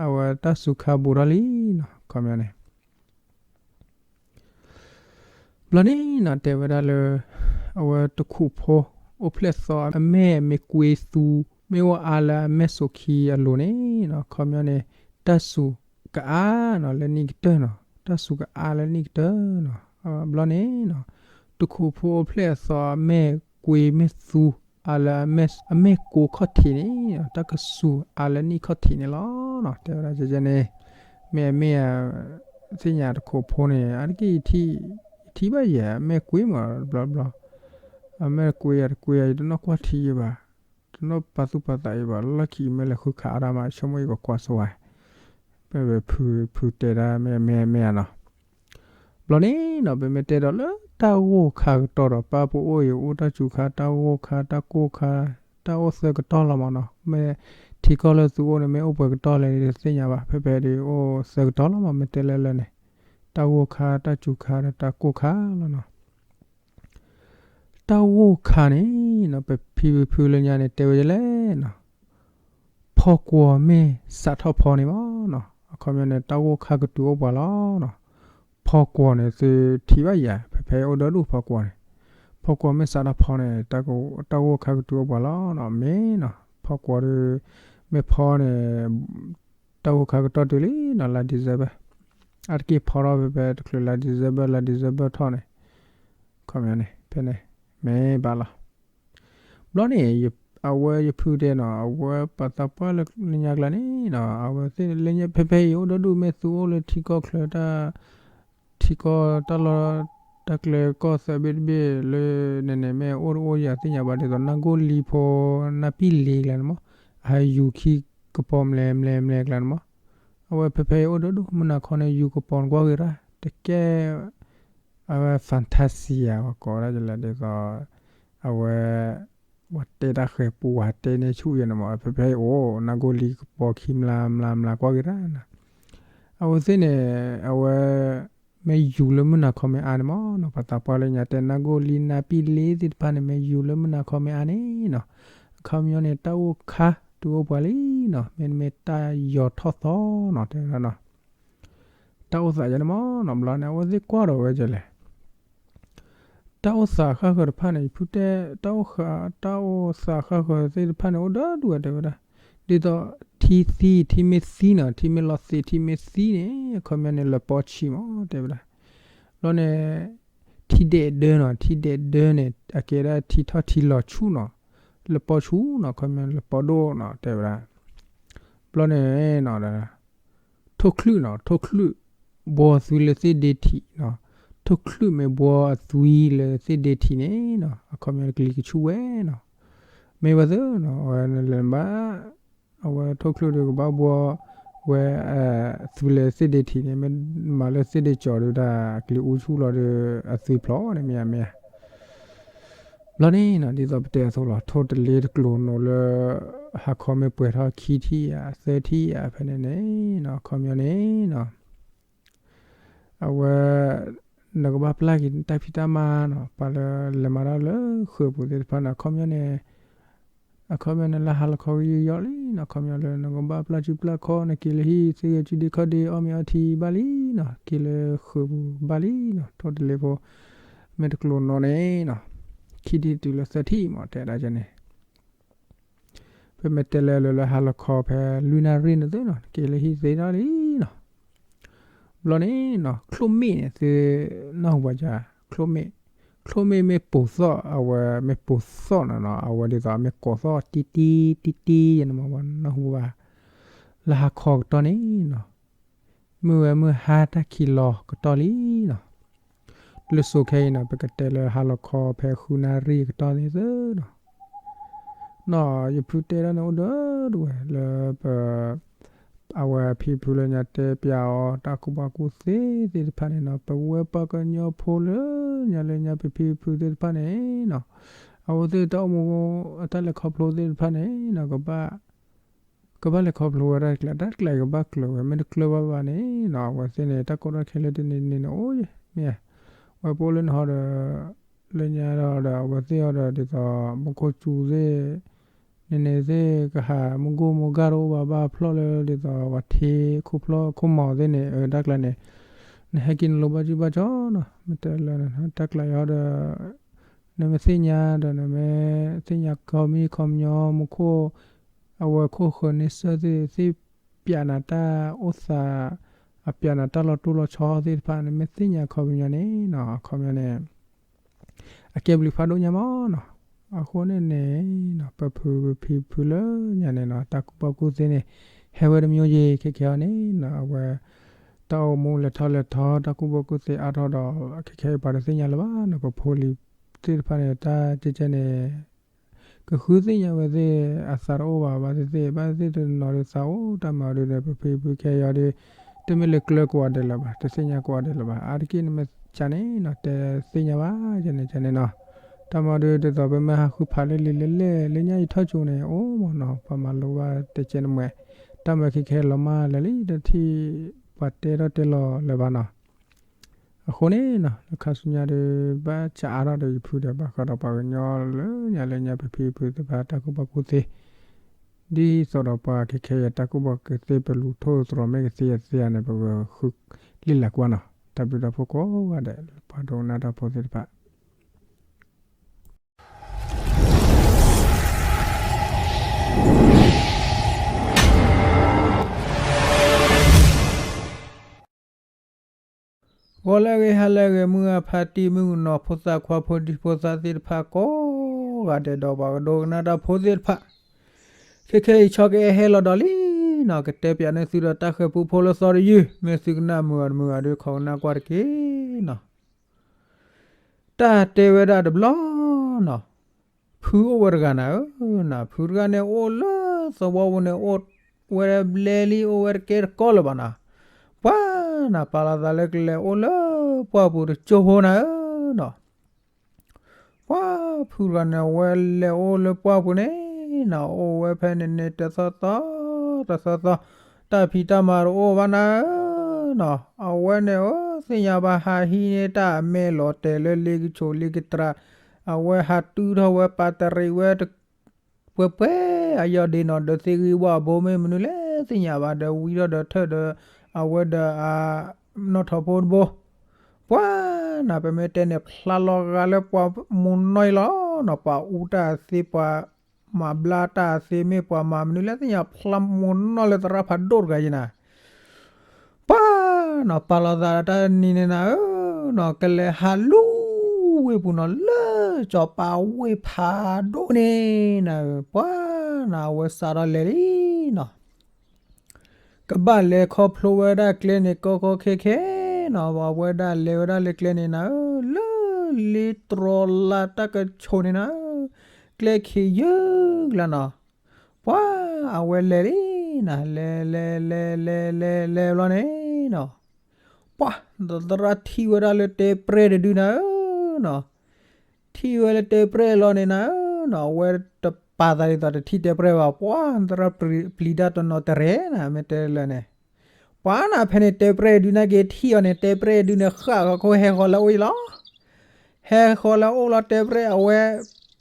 အဝဲတၢ်စူၤခါဘူးထီၣ်လံနီၤ အခီပညီန့ၣ် ဘျီန့ၣ်နီၤ တဲဝဲဒၣ်လၢ အဝဲတခူးဖိ အိၣ်ဖျဲၣ်သီ အမဲာ်မ့ၢ်ကွ့သူ မ့ၢ်အိၣ်အါလၢအမဲာ်ဆိးခံအလိၤန့ၣ်နီၤ အခီပညီန့ၣ် တၢ်စူၤကအါနီၤ လၢနံၣ်ကတၢၢ်နီၤ တၢ်စူၤကအါလၢနံၣ်ကတၢၢ်နီၤ. ဘျီန့ၣ်နီၤ, တခိးဖိအိၣ်ဖျဲၣ်အသီအမဲၢ်ကွ့မဲၢ်သူ အါလၢအမဲၢ်ကိခီၣ်ထံးန့ၣ်, တၢ်ကစူၤအါလၢနံၣ်ခီၣ်ထံးန့ၣ်လီၤနီၤ. တဲဝဲဒၣ်ကဲန့ၣ်, မ့ၢ်အမ့ၢ် သ့ၣ်ညါတခိးဖိန့ၣ် အါတက့ၢ် ယထံၣ်ဘၣ်ယဲ အမဲၢ်ကွ့မးဘျီဘျီ, အမဲၢ်ကွ့ယၤတကွ့ယၤ ယတနီၣ်ကွၢ်ထံယဘၣ်, တနီၣ်ပာ်သူၣ်ပာ်သးယဘၣ်, လီၢ်ခံမ့ၢ်လဲၤဃုခးအါဒၣ်မး ဆိကမိၣ်ယကကွၢ်ဆိဝဲ, ဖဲဖုတဲဒၣ်မ့ၢ်မ့ၢ်မ့ၢ်ဧါနီၤ. ဘျီန့ၣ်နီၤ ပမ့ၢ်တဲဒီးလၢတၢ်ဂိၢ်ခါကတီၢ်ဒီး ပၢ်ပအိၣ်အံၤအိၣ်တၢ်စူၤခါ တၢ်ဂိၢ်ခါ တၢ်ကိၢ်ခါ, တၢ်အိၣ်သၢကတီၢ်လီၤမးနီၤ. မ့ၢ်ထံကီၢ်လၢသုအိၣ်န့ၣ် မ့ၢ်အိၣ်ပှဲၤကတီၢ်လဲၣ် တသ့ၣ်ညါဘၣ်, ဖဲဖဲဒ်အိၣ်သၢကတီၢ်လီၤမး မ့ၢ်တဲလၢလၢန့ၣ်, တၢ်ဂိၢ်ခါ တၢ်စူၤခါဒီးတၢ်ကိၢ်ခါလီၤနီၤ. တၢ်ဂိၢ်ခါန့ၣ်နီၤ ပဖံပဖုလၢညါန့ၣ် တဲဝဲဒ်လဲၣ်နီၤ, ဖီကွီၤမ့ၢ်စးထီၣ်ဖီန့ၣ်မးနီၤ. အခီပညီန့ၣ် တၢ်ဂိၢ်ခါကတုၤအိၣ်ပှၤလီၤနီၤ. ဖီကွီၤန့ၣ် သုထံၣ်ဘၣ်ယၤ ဖဲဖဲအိၣ်ဒီဒူၣ်ဖီကွီၤန့ၣ်, ဖီကွီၤမ့ၢ်စးထီၣ်ဖီန့ၣ် တၢ်ဂိၢ်ခါကတုၤအိၣ်ပှၤလီၤနီၤ. မ့ၢ်နီၤ ဖီကွီၤဒီး မ့ၢ်ဖီန့ၣ် တၢ်ဂိၢ်ခါကတီၢ်တုၤလံနီၤ လါ December, အါတက့ၢ်ဖီထီၣ်ဖဲဖဲတချုးလါ December လါ December ထီၣ်န့ၣ်, ခီပညီန့ၣ် ဖဲန့ၣ် မ့ၢ်ဘၣ်လီၤ. ဘျီန့ၣ် အဝဲယဖုတဲနီၤ အဝဲပှၤသးပှၢ်လၢညါကျါန့ၣ်နီၤ အဝဲသ့ၣ်လၢညါဖဲဖဲအံၤအိၣ်ဒီဒူၣ် မ့ၢ်သုအိၣ်လၢထံကီၢ်ချၢ ထံကီၢ်တၢ်လီၢ် တၢ်ကျဲကီၢ်သၢဘ့ၣ်တဘ့ၣ်လၢန့ၣ်န့ၣ် မ့ၢ်အိၣ်တအိၣ်ယၤသ့ၣ်ညါဘၣ် ဒ်သိးနၢ်ကိၢ်လံဖိ နၢ်ပံၣ်လ့ကျါန့ၣ်မး, အဟဲယူၤခံကပီၤ မလဲၤမလဲၤမလဲၤကျါန့ၣ်မး, အဝဲဖဲဖဲအံၤအိၣ်ဒီဒူၣ် မုၢ်နၤခီန့ၣ် ယူၤကပီၤနကွၢ်ဂ့ၤရၣ် တကဲ အဝဲ fantasia ဝဲကိးဒၣ်လဲၣ် ဒ်သိး အဝဲ ပှၤတဲတၢ်ဃဲၤပူၤ ပှၤတဲန့ၢ်ဆူၣ်ယဲန့ၣ်မး ဖဲဖဲအံၤအိၣ် နၢ်ကိၢ်လံကပီၤခံမျးမျးမျးကွၢ်ဂ့ၤရၣ်နီၤ. အဝဲသ့ၣ်န့ၣ် အဝဲ မ့ၢ်ယူၤလၢမုၢ်နၤခီမ့ၢ်အါန့ၣ်မးနီၤ ပှၤသးပှၢ်လၢညါတဲ နၢ်ကိၢ်လံ နၢ်ပံၣ်လ့သ့ၣ်တဖၣ်န့ၣ် မ့ၢ်ယူၤလၢမုၢ်နၤခီမ့ၢ်အါန့ၣ်နီၤ, အခီပညီန့ၣ် တၢ်အိၣ်ခါတုၤအိၣ်ပှၤလံနီၤ မ့တမ့ၢ်တၢ်ယီၤထီၣ်သီနီၤ တဲဝဲဒၣ်နီၤ. တၢ်အိၣ်သးယဲန့ၣ်မးနီၤ ဘျီန့ၣ် အဝဲသ့ၣ်ကွၢ်ဒီးဝဲဒ်လဲၣ် တၢ်အိၣ်သးဃၣ်ဃၢၤတဖၣ်န့ၣ် ယဖုတဲ တၢ်အိၣ်ဃၢၤ တၢ်အိၣ်သးဃၣ်ဃၢၤသ့ၣ်တဖၣ်န့ၣ် အိၣ်ဒီဒူၣ်ဝဲတဲဝဲဒၣ်, ဒ်သိး ထံသံ ထံမ့ၢ်သံနီၤ ထံမ့ၢ်လီၤသံး ထံမ့ၢ်သံန့ၣ် အခီပညီန့ၣ် လပီဆံးမး တဲဝဲဒၣ်. ဘျီန့ၣ် ထံဒဲးဒၢနီၤ ထံဒဲးဒၢန့ၣ် အကဲဒၣ်ထံထီၣ်ထံလီၤဆူၣ်နီၤ လပီဆူၣ်နီၤ အခီပညီ လပီဒိၣ်နီၤ တဲဝဲဒၣ်. ဘျီန့ၣ်နီၤ ထိၣ်ချုးနီၤ ထိၣ်ချုး ဘှီသွံလၢသ့ၣ်ဒ့ထံးနီၤ, ထိၣ်ချုးမ့ၢ်ဘှီအသွံလၢသ့ၣ်ဒ့ထံးန့ၣ်နီၤ အခီပညီကလံၤကဆူၣ်ဝဲနီၤ, မ့ၢ်ဝဲသ့ၣ်နီၤ အဝဲနလဲၤဘၣ် အဝဲထိၣ်ချုးဒီးကဘၣ်ဘှီဝဲ သွံလၢသ့ၣ်ဒ့ထံးန့ၣ် မ့ၢ်မၤလၢသ့ၣ်ဒ့ကၠီၤဒီးတၢ်ကလံၤအူဆူၣ်လီၤဒီး အသွံဖျိန့ၣ်မ့ၢ်ဧါမ့ၢ်ဧါ ဘျီန့ၣ်နီၤ ဒ်သိးပတဲအသိးလီၤ ထိၣ်တလ့တကျိၤနိးလၢ ဟါခီမ့ၢ်ပှဲၤထီၣ်ခံထံၣ်ဧါ သၢထံၣ်ဧါ ဖဲန့ၣ်န့ၣ်နီၤ အခီပညီန့ၣ်နီၤ အဝဲ နကဘၣ်ပျၢ်က့ၤတၢ်ဖံးတၢ်မၤနီၤ ပှၤလၢလဲၤမၤတၢ်လၢဃုာ်ပူၤသ့ၣ်တဖၣ်န့ၣ် အခီပညီန့ၣ် အခီပညီန့ၣ် လၢဟါလီၤခီကယီယီလံနီၤ အခီပညီလၢနကဘၣ်ပျၢ်စုပျၢ်ခီ နက့ၤလၢဟံၣ်သ့ဂဲၤစုဒ့ခီၣ်ဒ့ အီၣ်မ့ၤအီထံဘၣ်လံနီၤ က့ၤလၢဃုာ်ပူၤဘၣ်လံနီၤ ထိၣ်တလ့ဖိ မ့ၢ်တကျိၤနိးန့ၣ်နီၤ ခံထံၣ်တုၤလၢသၢထံၣ်မး တဲဒၣ်ကဲန့ၣ် ပမ့ၢ်တဲလၢလၢဟါလီၤခီဖဲလွံၢ်နၣ်ရံၣ်န့ၣ်သ့နီၤ က့ၤလၢဟံၣ်သ့ဒၣ်လံနီၤ ဘျီန့ၣ်နီၤ ချိၣ်မ့ၣ်န့ၣ် သုနၢ်ဟူဘၣ်ယါ ချိၣ်မ့ၣ် ချိၣ်မ့ၣ်မ့ၢ်ပိာ်သီၣ် အဝဲမ့ၢ်ပိာ်သီၣ်နီၤနီၤ အဝဲဒ်သိးမ့ၢ်ကိးသီၣ်တံတံတံတံယဲန့ၣ်မး ပှၤနၢ်ဟူဘၣ် လၢဟါခီကတီၢ်န့ၣ်နီၤ မုၢ်ဝဲမုၢ်ဟါတၢ်ခံးလီၤကတီၢ်လံနီၤ လၢစိၤခဲအံၤနီၤ ပကတဲလၢဟါလီၤခီဖဲဃုနၣ်ရံၣ်ကတီၢ်န့ၣ်သ့နီၤ နီၤ ယဖုတဲဒၣ်န့ၣ်အိၣ်ဒီဒူၣ်ဝဲလၢပ အဝဲဖံဖုလၢညါတဲပျးအီၤ တၢ်ကူၣ်ဘၣ်ကူၣ်သ့သ့ၣ်တဖၣ်န့ၣ်နီၤ ပဝဲပှၤကညီဖိလၢညါလၢညါပဖံဖုသ့ၣ်တဖၣ်န့ၣ်နီၤ အဝဲသ့ၣ်တၢ်အိၣ်မူ အတၢ်လဲၤခီဖျိသ့ၣ်တဖၣ်န့ၣ်နီၤ ကဘၣ် ကဘၣ်လဲၤခီဖျိဝဲဒၣ်ကျါ တၢ်ကျါကဘၣ်ကျၢၤဝဲ မ့ၢ်တကျၢၤဘၣ်ဘၣ်န့ၣ်နီၤ အဝဲသ့ၣ်န့ၣ် တၢ်ကီတၢ်ခဲလၢတနံၤနံၤန့ၣ်အိၣ်ယဲၢ်မ့ၢ်ဧါ ဝဲပအိၣ်လၢနဟီဒီး လၢညါဒီး အဝဲသ့ၣ်အီၤဒီး ဒ်သိး မူခိၣ်စူၤသ့ၣ် န့ၣ်န့ၣ်သ့ၣ် ကဟးမူခိၣ်မူဂၢ်တအိၣ်ဘၣ် ဘၣ်ဖျီၣ်လၢဒ်သိး ပှၤထ့ခိၣ်ဖျီၣ်ခိၣ်မီၤသ့ၣ်န့ၣ် အတၢ်ကျါန့ၣ် နဟဲက့ၤနလိၤဘၣ်ကၠူဘၣ်ကၠီနီၤ မ့ၢ်တဲလၢ တၢ်ကျါယီဒီး နမ့ၢ်သ့ၣ်ညါဒီး နမ့ၢ်သ့ၣ်ညါခီမံခီမညီ မူခိၣ် အဝဲခိၣ်ဃၢၤန့ဆၢၣ်သ့ၣ် သ့ၣ်ပျးနၤတၢ်အိၣ်သး အပျးန့ၣ် တၢ်လီၤတိၢ်လီၤဆီသ့ၣ်တဖၣ်န့ၣ် မ့ၢ်သ့ၣ်ညါအခီပညီန့ၣ်နီၤ အခီပညီန့ၣ် အကဲဘျုးဖးဒိၣ်ညါမးနီၤ. အဃိန့ၣ်န့ၣ်နီၤ ပဖုပဖံဖုလၢညါန့ၣ်နီၤ တၢ်ကူၣ်ဘၣ်ကူၣ်သ့န့ၣ် ဟဲဝဲတမံၤယ့ၤ ခဲခဲအံၤန့ၣ်နီၤ အဝဲ တၢ်အိၣ်မူလဲၤထီၣ်လဲၤထီ တၢ်ကူၣ်ဘၣ်ကူၣ်သ့အါထီၣ်ဒီး ခဲခဲအံၤပှၤတသ့ၣ်ညါလၢၤဘၣ်နီၤ ပဖိလံၤသ့ၣ်တဖၣ်န့ၣ် တၢ်ကဲကဲန့ၣ် ကဃုသ့ၣ်ညါဝဲသ့ၣ် အသးတအိၣ်ဘၣ် ဘၣ်သ့ၣ်သ့ၣ် ဘၣ်သ့ၣ်သ့ၣ်တနီၤဒီးသးအိၣ်တၢ်မၤအီၤဒုးဒီး ပဖံဖုခဲအံၤဒီး တမ့ၢ်လၢကျၢၤကိးဂၤဒဲးလၢၤဘၣ် တသ့ၣ်ညါကိးဂၤဒဲးလၢၤဘၣ် အါတက့ၢ်န့ၣ်မ့ၢ်ကန့ၣ်နီၤ တဲသ့ၣ်ညါဘၣ် ကန့ၣ်ကန့ၣ်နီၤ တၢ်မၤအီၤဒုးဒ်သိးပမ့ၢ်ဟးဃုဖးလၢလံာ်လဲၢ်လဲၢ် လၢညါအံၤထီၣ်ကၠိန့ၣ် အိၣ်မးနီၤ ပှၤမၤလိဘၣ်တဲကဲန့ၣ်မ့ၢ် တၢ်မၤခဲခဲလီၤမးလၢာ်လံ တထံၣ်ပှၤတဲထီၣ်တဲလီၤလၢၤဘၣ်နီၤ အဃိန့ၣ်နီၤ လၢခါဆူညါဒီး ဘၣ်ဆါအါထီၣ်ဒီးယဖုဒီး ဘၣ်ဃးဒီးပှၤကညီလၢညါလၢညါ ပဖံပဖုသ့ၣ်တဖၣ်တၢ်ကူၣ်ဘၣ်ကူၣ်သ့ ဒ်သိးဒီးပှၤခဲခဲအံၤတၢ်ကူၣ်ဘၣ်ကူၣ်သ့ ပလူၤထိၣ်သတြီၤမ့ၢ်ကသ့အသ့ဧါန့ၣ် ပကဃုလံာ်လၤကွၢ်နီၤ တၢ်ဘျုးတၢ်ဖှိၣ်ကိးဂၤဒဲး ပှၤဒိကနၣ်တၢ်ဖိသ့ၣ်တဖၣ် ဂီၤလၢအဂ့ၤ ဟါလၢအဂ့ၤ မုၢ်ဂၤဖါတံၢ် မုၣ်ကနီၤဖိသၣ်ခွါဖိဒံဖိသၣ်သ့ၣ်တဖၣ်ကိးဂၤဒဲးဒီး ပှၤကဒိကနၣ်တၢ်ဖိသ့ၣ်တဖၣ် ခဲခဲအံၤ ဆီကအဲၣ်ဟဲလီၤဒီးလံနီၤ ကတဲပၠးန့ၢ်သုဒီးတၢ်ဃဲၤပူဖိလၢသီတယုၢ် မ့ၢ်သုကနၣ်မုာ်အီၤတမုာ်အီၤဒီး ခိးကနၣ်ကွၢ်တက့ၢ်နီၤ တၢ်တဲဝဲဒၣ်တဘျီနီၤ ဖုအိၣ်ဝဲတဂၤနၤဧၢ, ဖုတဂၤန့ၣ်အိၣ်လၢသဝီပူၤန့ၣ် အိၣ်ဝဲဘျဲလံ အိၣ်ဝဲတကဲတကီလၢၤဘၣ်နၤ, ပှၤနၤပာ်လီၤသးလၢကလဲၤအိၣ်လၢပှၢ်ပူၤတကၠိဖိနၤဧၢနီၤ, ပှၤဖုတဂၤန့ၣ် အဝဲလဲၤအိၣ်လၢပှၢ်ပူၤန့ၣ်နၤ အိၣ်ဝဲဖဲန့ၣ်န့ၣ် တသီသီ တသီသီ တၢ်ဖံးတၢ်မၤတအိၣ်ဘၣ်နၤဧၢ နီၤ, အဝဲန့ၣ်ဧၢ သ့ၣ်ညါဘၣ်ဟးဟံးန့ၢ်တၢ်အမဲာ်လီၤတဲာ်လၢလ့ကဆိးလ့ကတြး, အဝဲဟးတုၤထီၣ်ဝဲပာ်တရံးဝဲ ပှဲၤပှဲၤ အယီၢ်ဒ့နီၤ ဒီးသ့ၣ်ဂံၢ်ဝၣ်အဘိမ့ၢ်မနုၤလဲၣ်သ့ၣ်ညါဘၣ် ဒီးဝံထီၣ်ဒီးထၢၣ်ဒီး အဝဲဒီးအနီၣ်ထိးဖိတဘိ, ပှၤနၤ ပမ့ၢ်တဲန့ၣ် ဖျါလီၤဂာ်လၢပှၤမိၢ်နီၢ်အံၤလီၤနီၤ, ပှၤအူတၢ်သ့ ပှၤမၤဘျါတၢ်သ့ မ့ၢ်ပှၤမၤမနုၤလဲၣ်သ့ၣ်ညါ ဖျါမိၢ်နီၢ်လၢသရၣ်ဖးဒိၣ်တဂၤယဲနၤ ပှၤနီၤ ပာ်လီၤသးတၢ်နံၤန့ၣ်နၤဧၢ, နီၤ ကလဲၤဟးလူၤဝ့ၢ်ပူၤနီၤ လၢစီၤပၤဝ့ၢ်ဖးဒိၣ်န့ၣ်နၤဧၢ, ပှၤနၤ အဝဲစးထီၣ်လဲၤလံနီၤ, ကဘၣ်လဲၤခီဖျိဝဲဒၣ်ကျဲန့ၣ် ကီကီခဲခဲနီၤ, အဝဲဒၣ်လဲၤဝဲဒၣ်လၢကျဲန့ၣ်နၤဧၢ, လၢလ့တြီၤလၢတၢ်ကဆိးန့ၣ်နၤဧၢ, ကျဲခံးယုၢ်ကျါနီၤ ပှၤအဝဲလဲၤလံနၤ, လဲၤလဲၤလဲၤလဲၤလဲၤလဲၤဘျီန့ၣ်, ပှၤ သရၣ်ထံၣ်ဝဲဒၣ်လၢတဲပြဲၢ်တဒုနၤဧၢနီၤ, ထံၣ်ဝဲလၢတဲပြဲၢ်လီၤန့ၣ်နၤဧၢနီၤ, အဝဲတပာ်သးဒ်သိးတထံၣ်တဲပြဲၢ်ဘၣ်, ပှၤသရၣ်ပျံၤတၢ်တနီၤတရဲၣ်နၤ မ့ၢ်တဲလၢန့ၣ် ပှၤနၤ ဖဲန့ၣ်တဲပြဲၢ်ဒုနၤက့ၤထံၣ်အီၤန့ၣ် တဲပြဲၢ်ဒုန့ၣ် ဃၣ်ဃီခိၣ်ဟဲဃီၤလၢအအိၣ်အံၤလီၤ ဟဲဃီၤလၢအအိၣ်လီၤ တဲပြဲၢ်အဝဲ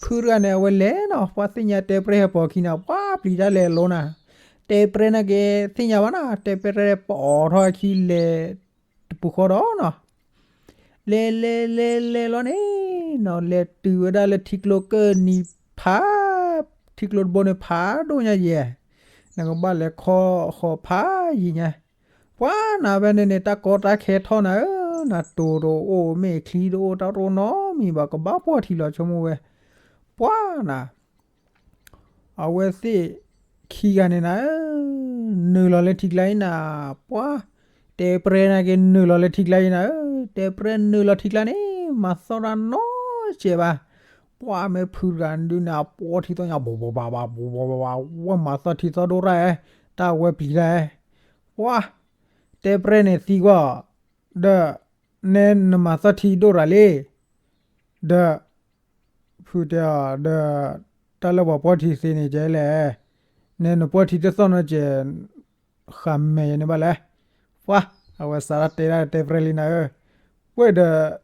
ဖုတဂၤန့ၣ် အဝဲလဲၤနီၤ, ပှၤသ့ၣ်ညါတဲပြဲၢ်ဟဲပိာ်ခံနၤ, ပှၤပျံၤတၢ်လဲၤအလိၤနၤ, တဲပြဲၢ်နၤက့ၤသ့ၣ်ညါဘၣ်နၤ, တဲပြဲၢ်ပိာ်ထီၣ်အခံလဲၤတပူၤဃီဒီးနီၤ, လဲၤလဲၤလဲၤလဲၤလီၤန့ၣ်နီၤ, လဲၤတုၤဝဲဒၣ်လၢထံကျိကၢၢ်နံၤဖး, ထံကျိတဘိန့ၣ်ဖးဒိၣ်ညါယဲၢ်, နကဘၣ်လဲၤခီဃီၤဖးယံၤညါ ပှၤနၤဖဲန့ၣ်န့ၣ် တၢ်ကီတၢ်ခဲထီၣ်နၤဧၢ, နၤတိၤတအိၣ် မ့ၢ်ချံတအိၣ် တၢ်တအိၣ်နီတမံၤဘၣ် ကဘၣ်ပှီၢ်ထံလီၤဆိကမိၣ်ဝဲ, ပှၤနၤ အဝဲသ့ၣ်ခံဂၤန့ၣ်နၤဧၢ, နုာ်လီၤလၢထံကျါအံၤနၤ, ပှၤ တဲပြဲၢ်နၤက့ၤနုာ်လီၤလၢထံကျါအံၤနၤဧၢ, တဲပြဲၢ်နုာ်လီၤထံကျါန့ၣ် မၤသီၣ်တၢ်နီတစဲးဘၣ်, ပှၤမ့ၢ်ဖုတဂၤဒုန့ၣ် အပှီၢ်ထံသီၣ်ညါ ဘိးဘိးဘၣ်ဘၣ် ဘိးဘိးဘၣ်ဘၣ် ဝဲမၤသီၣ်ထံသီၣ်ဒိၣ်တၢ်ဧဲ, တၢ်ဝဲပျံၤတၢ်ဧဲ ပှၤ တဲပြဲၢ်န့ၣ်သံကွၢ်, ဒီး နဲနမၤသီၣ်ထံဒိၣ်တၢ်လံ, ဒီး ဖုတဲအီၤ ဒီး တၢ်လၢပှၤပှီၢ်ထံသ့န့ၣ်ကဲလဲၣ်, နဲနပှီၢ်ထံတသီၣ်နီတစဲး ဃးမဲာ်ယၤန့ၣ်ဘၣ်လဲၣ်, ပှၤ အဝဲစးထီၣ်တဲဒၣ်တဲပြဲၢ်လံနၤဧၢ, ပှဲၤဒီး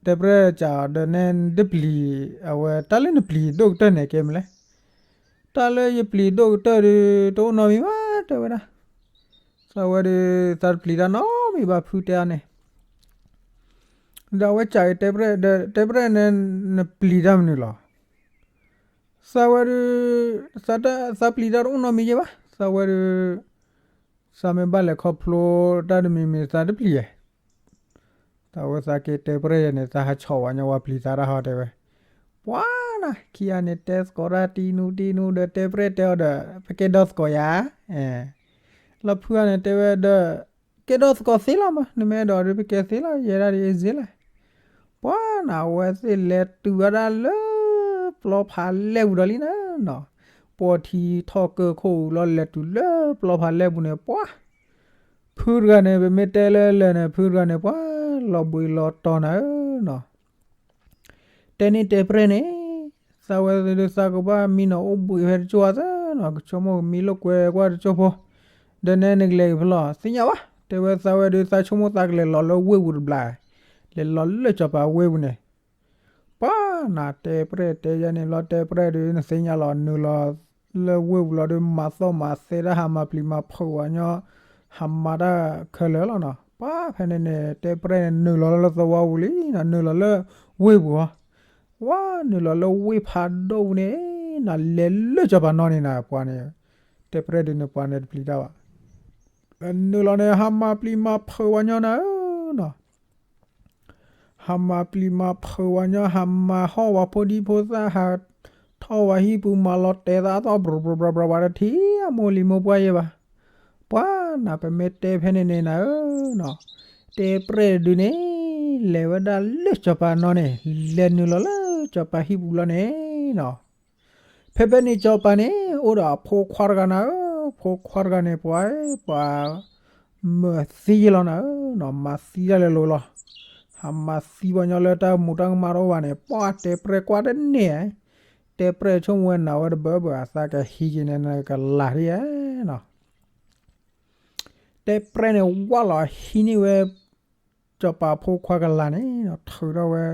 တဲပြဲၢ်စးဒီးနဲနတပျံၤ အဝဲတၢ်လၢနပျံၤဒိၣ်ကတၢၢ်န့ၣ်ကဲမနုၤလဲၣ် တၢ်လၢယပျံၤဒိၣ်ကတၢၢ်ဒီး တအိၣ်နီတမံၤဘၣ် တဲဝဲဒၣ်, သးဝဲဒီး သးတပျံၤတၢ်နီတမံၤဘၣ် ဖုတဲအီၤန့ၣ်, ဒီးအဝဲစးက့ၤတဲပြဲၢ်ဒီး တဲပြဲၢ်န့ၣ် နပျံၤတၢ်မနုၤလီၤ, သးဝဲဒီး သးပျံၤတၢ်တအိၣ်နီတမံၤယဲၢ်ဘၣ် သးဝဲဒီး သးမ့ၢ်ဘၣ်လဲၤခီဖျိတၢ်တမံၤမံၤသးတပျံၤဧါ. သးဝဲသးက့ၤတဲပြဲၢ်ယဲန့ၣ် သးဟးဆီၣ်ဝဲညီဝဲပျံၤသးတၢ်ဟီတဲဝဲ, ပှၤနၤ ခံဂၤန့ၣ်တဲသကိးတၢ်တံနူတံနူဒီး တဲပြဲၢ်တဲအီၤဒီး ပကဲဒီသကိးယၤ, လီၤဖုဂၤန့ၣ်တဲဝဲဒီး ကဲဒီသကိးသ့လီၤမး နမ့ၢ်အဲၣ်ဒိးဒီး ပကဲသ့လီၤ ယဲဒၣ်ဒ်အ့ၣ်စ့လၢ ပှၤနၤ အဝဲသ့ၣ်လဲၤတုၤဝဲဒၣ်လၢ ပျီဖးလဲၢ်ပူၤဒီးလံနၤနီၤ, ပိာ်ထံထီၣ်ကၢၢ်ခိၣ်အူလီၤလဲၤတုၤလၢပျီဖးလဲၢ်ပူၤန့ၣ် ပှၤ ဖုတဂၤန့ၣ် ပမ့ၢ်တဲလၢလၢာ်န့ၣ် ဖုတဂၤန့ၣ် ပှၤလီၤဘှံးလီၤတီၤနၤဧၢနီၤ. တဲန့ၢ်တဲပြဲၢ်န့ၣ် သးဝဲဒုးသးကဘၣ်မံနီၤအိၣ်ဘှံးဖဲတကၠိၢ်အသးနီၤ ကဆိကမိၣ်ကမံလိာ်ကွဲကွၢ်တကၠိၢ်ဖိ, ဒီးနဲနကလဲၤက့ၤဖဲလဲၣ် သ့ၣ်ညါဘၣ် တဲဝဲသးဝဲဒုးသးဆိကမိၣ်သးကလဲၤလီၤလၢဝ့ၢ်ပူၤတဘျီ, လဲၤလီၤလၢစီၤပၤဝ့ၢ်ပူၤန့ၣ် ပှၤနၤ တဲပြဲၢ်တဲယဲန့ၣ်လီၤ တဲပြဲၢ်ဒုးနသ့ၣ်ညါလီၤ နုာ်လီၤလၢဝ့ၢ်ပူၤလီၤဒီး မၤသီၣ်မၤသဲတၢ် ဟးမၤပျံၤမၤဖုးဝဲညီ ဟးမၤတၢ်ခဲလၢာ်လီၤနီၤ. ပှၤဖဲန့ၣ်န့ၣ် တဲပြဲၢ်န့ၣ် နုာ်လီၤလၢသဝီပူၤလံနီၤ နုာ်လီၤလၢဝ့ၢ်ပူၤအီၤ, ဝဲနုာ်လီၤလၢဝ့ၢ်ဖးဒိၣ်ပူၤန့ၣ် နၤ လဲၤလၢစီၤပၤနီၤန့ၣ်နၤ ပှၤန့ၣ် တဲပြဲၢ်ဒုးန့ၣ် ပှၤန့ၣ်တပျံၤတၢ်ဘၣ် နုာ်လီၤန့ၣ် ဟးမၤပျံၤမၤဖုးဝဲညီနၤဧၢနီၤ. ဟးမၤပျံၤမၤဖုးဝဲညီ ဟးမၤဟီၣ်ဝဲဖိဒံဖိသၣ် ဟးထီၣ်ဝဲဟံၣ်ပူၤ မၤလီၤတဲာ်သးအသီၣ် ဘြီဘြီဘြီဘြီ ဝဲတထံၣ်အမိၢ်လံၤမိၢ်ပှၢ်ယဲဘၣ်. ပှၤနၤ ပမ့ၢ်တဲဖဲန့ၣ်န့ၣ်နၤဧၢနီၤ, တဲပြဲၢ်ဒုးန့ၣ် လဲၤဝဲဒၣ်လၢစီၤပၤနီၤန့ၣ် လဲၤနုာ်လီၤလၢစီၤပၤဟံၣ်ပူၤလီၤန့ၣ်နီၤ. ဖဲဖဲန့ၣ်စီၤပၤန့ၣ် အိၣ်ဒီးအဖိခွါတဂၤနၤဧၢ, ဖိခွါတဂၤန့ၣ် ပှၤ ပှၤ မၤသံယဲလီၤနၤဧၢနီၤ, မၤသံတၢ်လဲၤလိၤလီၤ. ဟးမၤသံပှၤညီလၢတၢ်မူးတၢ်ကမၣ်တအိၣ်ဘၣ်န့ၣ် ပှၤတဲပြဲၢ်ကွၢ်တန့ၢ်ဧါ, တဲပြဲၢ်ဆိကမိၣ်ဝဲနၤဝဲတဘၢဘၢ အသးကဟံးက့ၤန့ၣ် နကလၤဒ်ဧါနီၤ. တဲပြဲၢ်န့ၣ် ဝၢ်လီၤဟံးန့ၢ်ဝဲ စီၤပၤဖိခွါကလၤန့ၣ် ထုးထီၣ်ဝဲ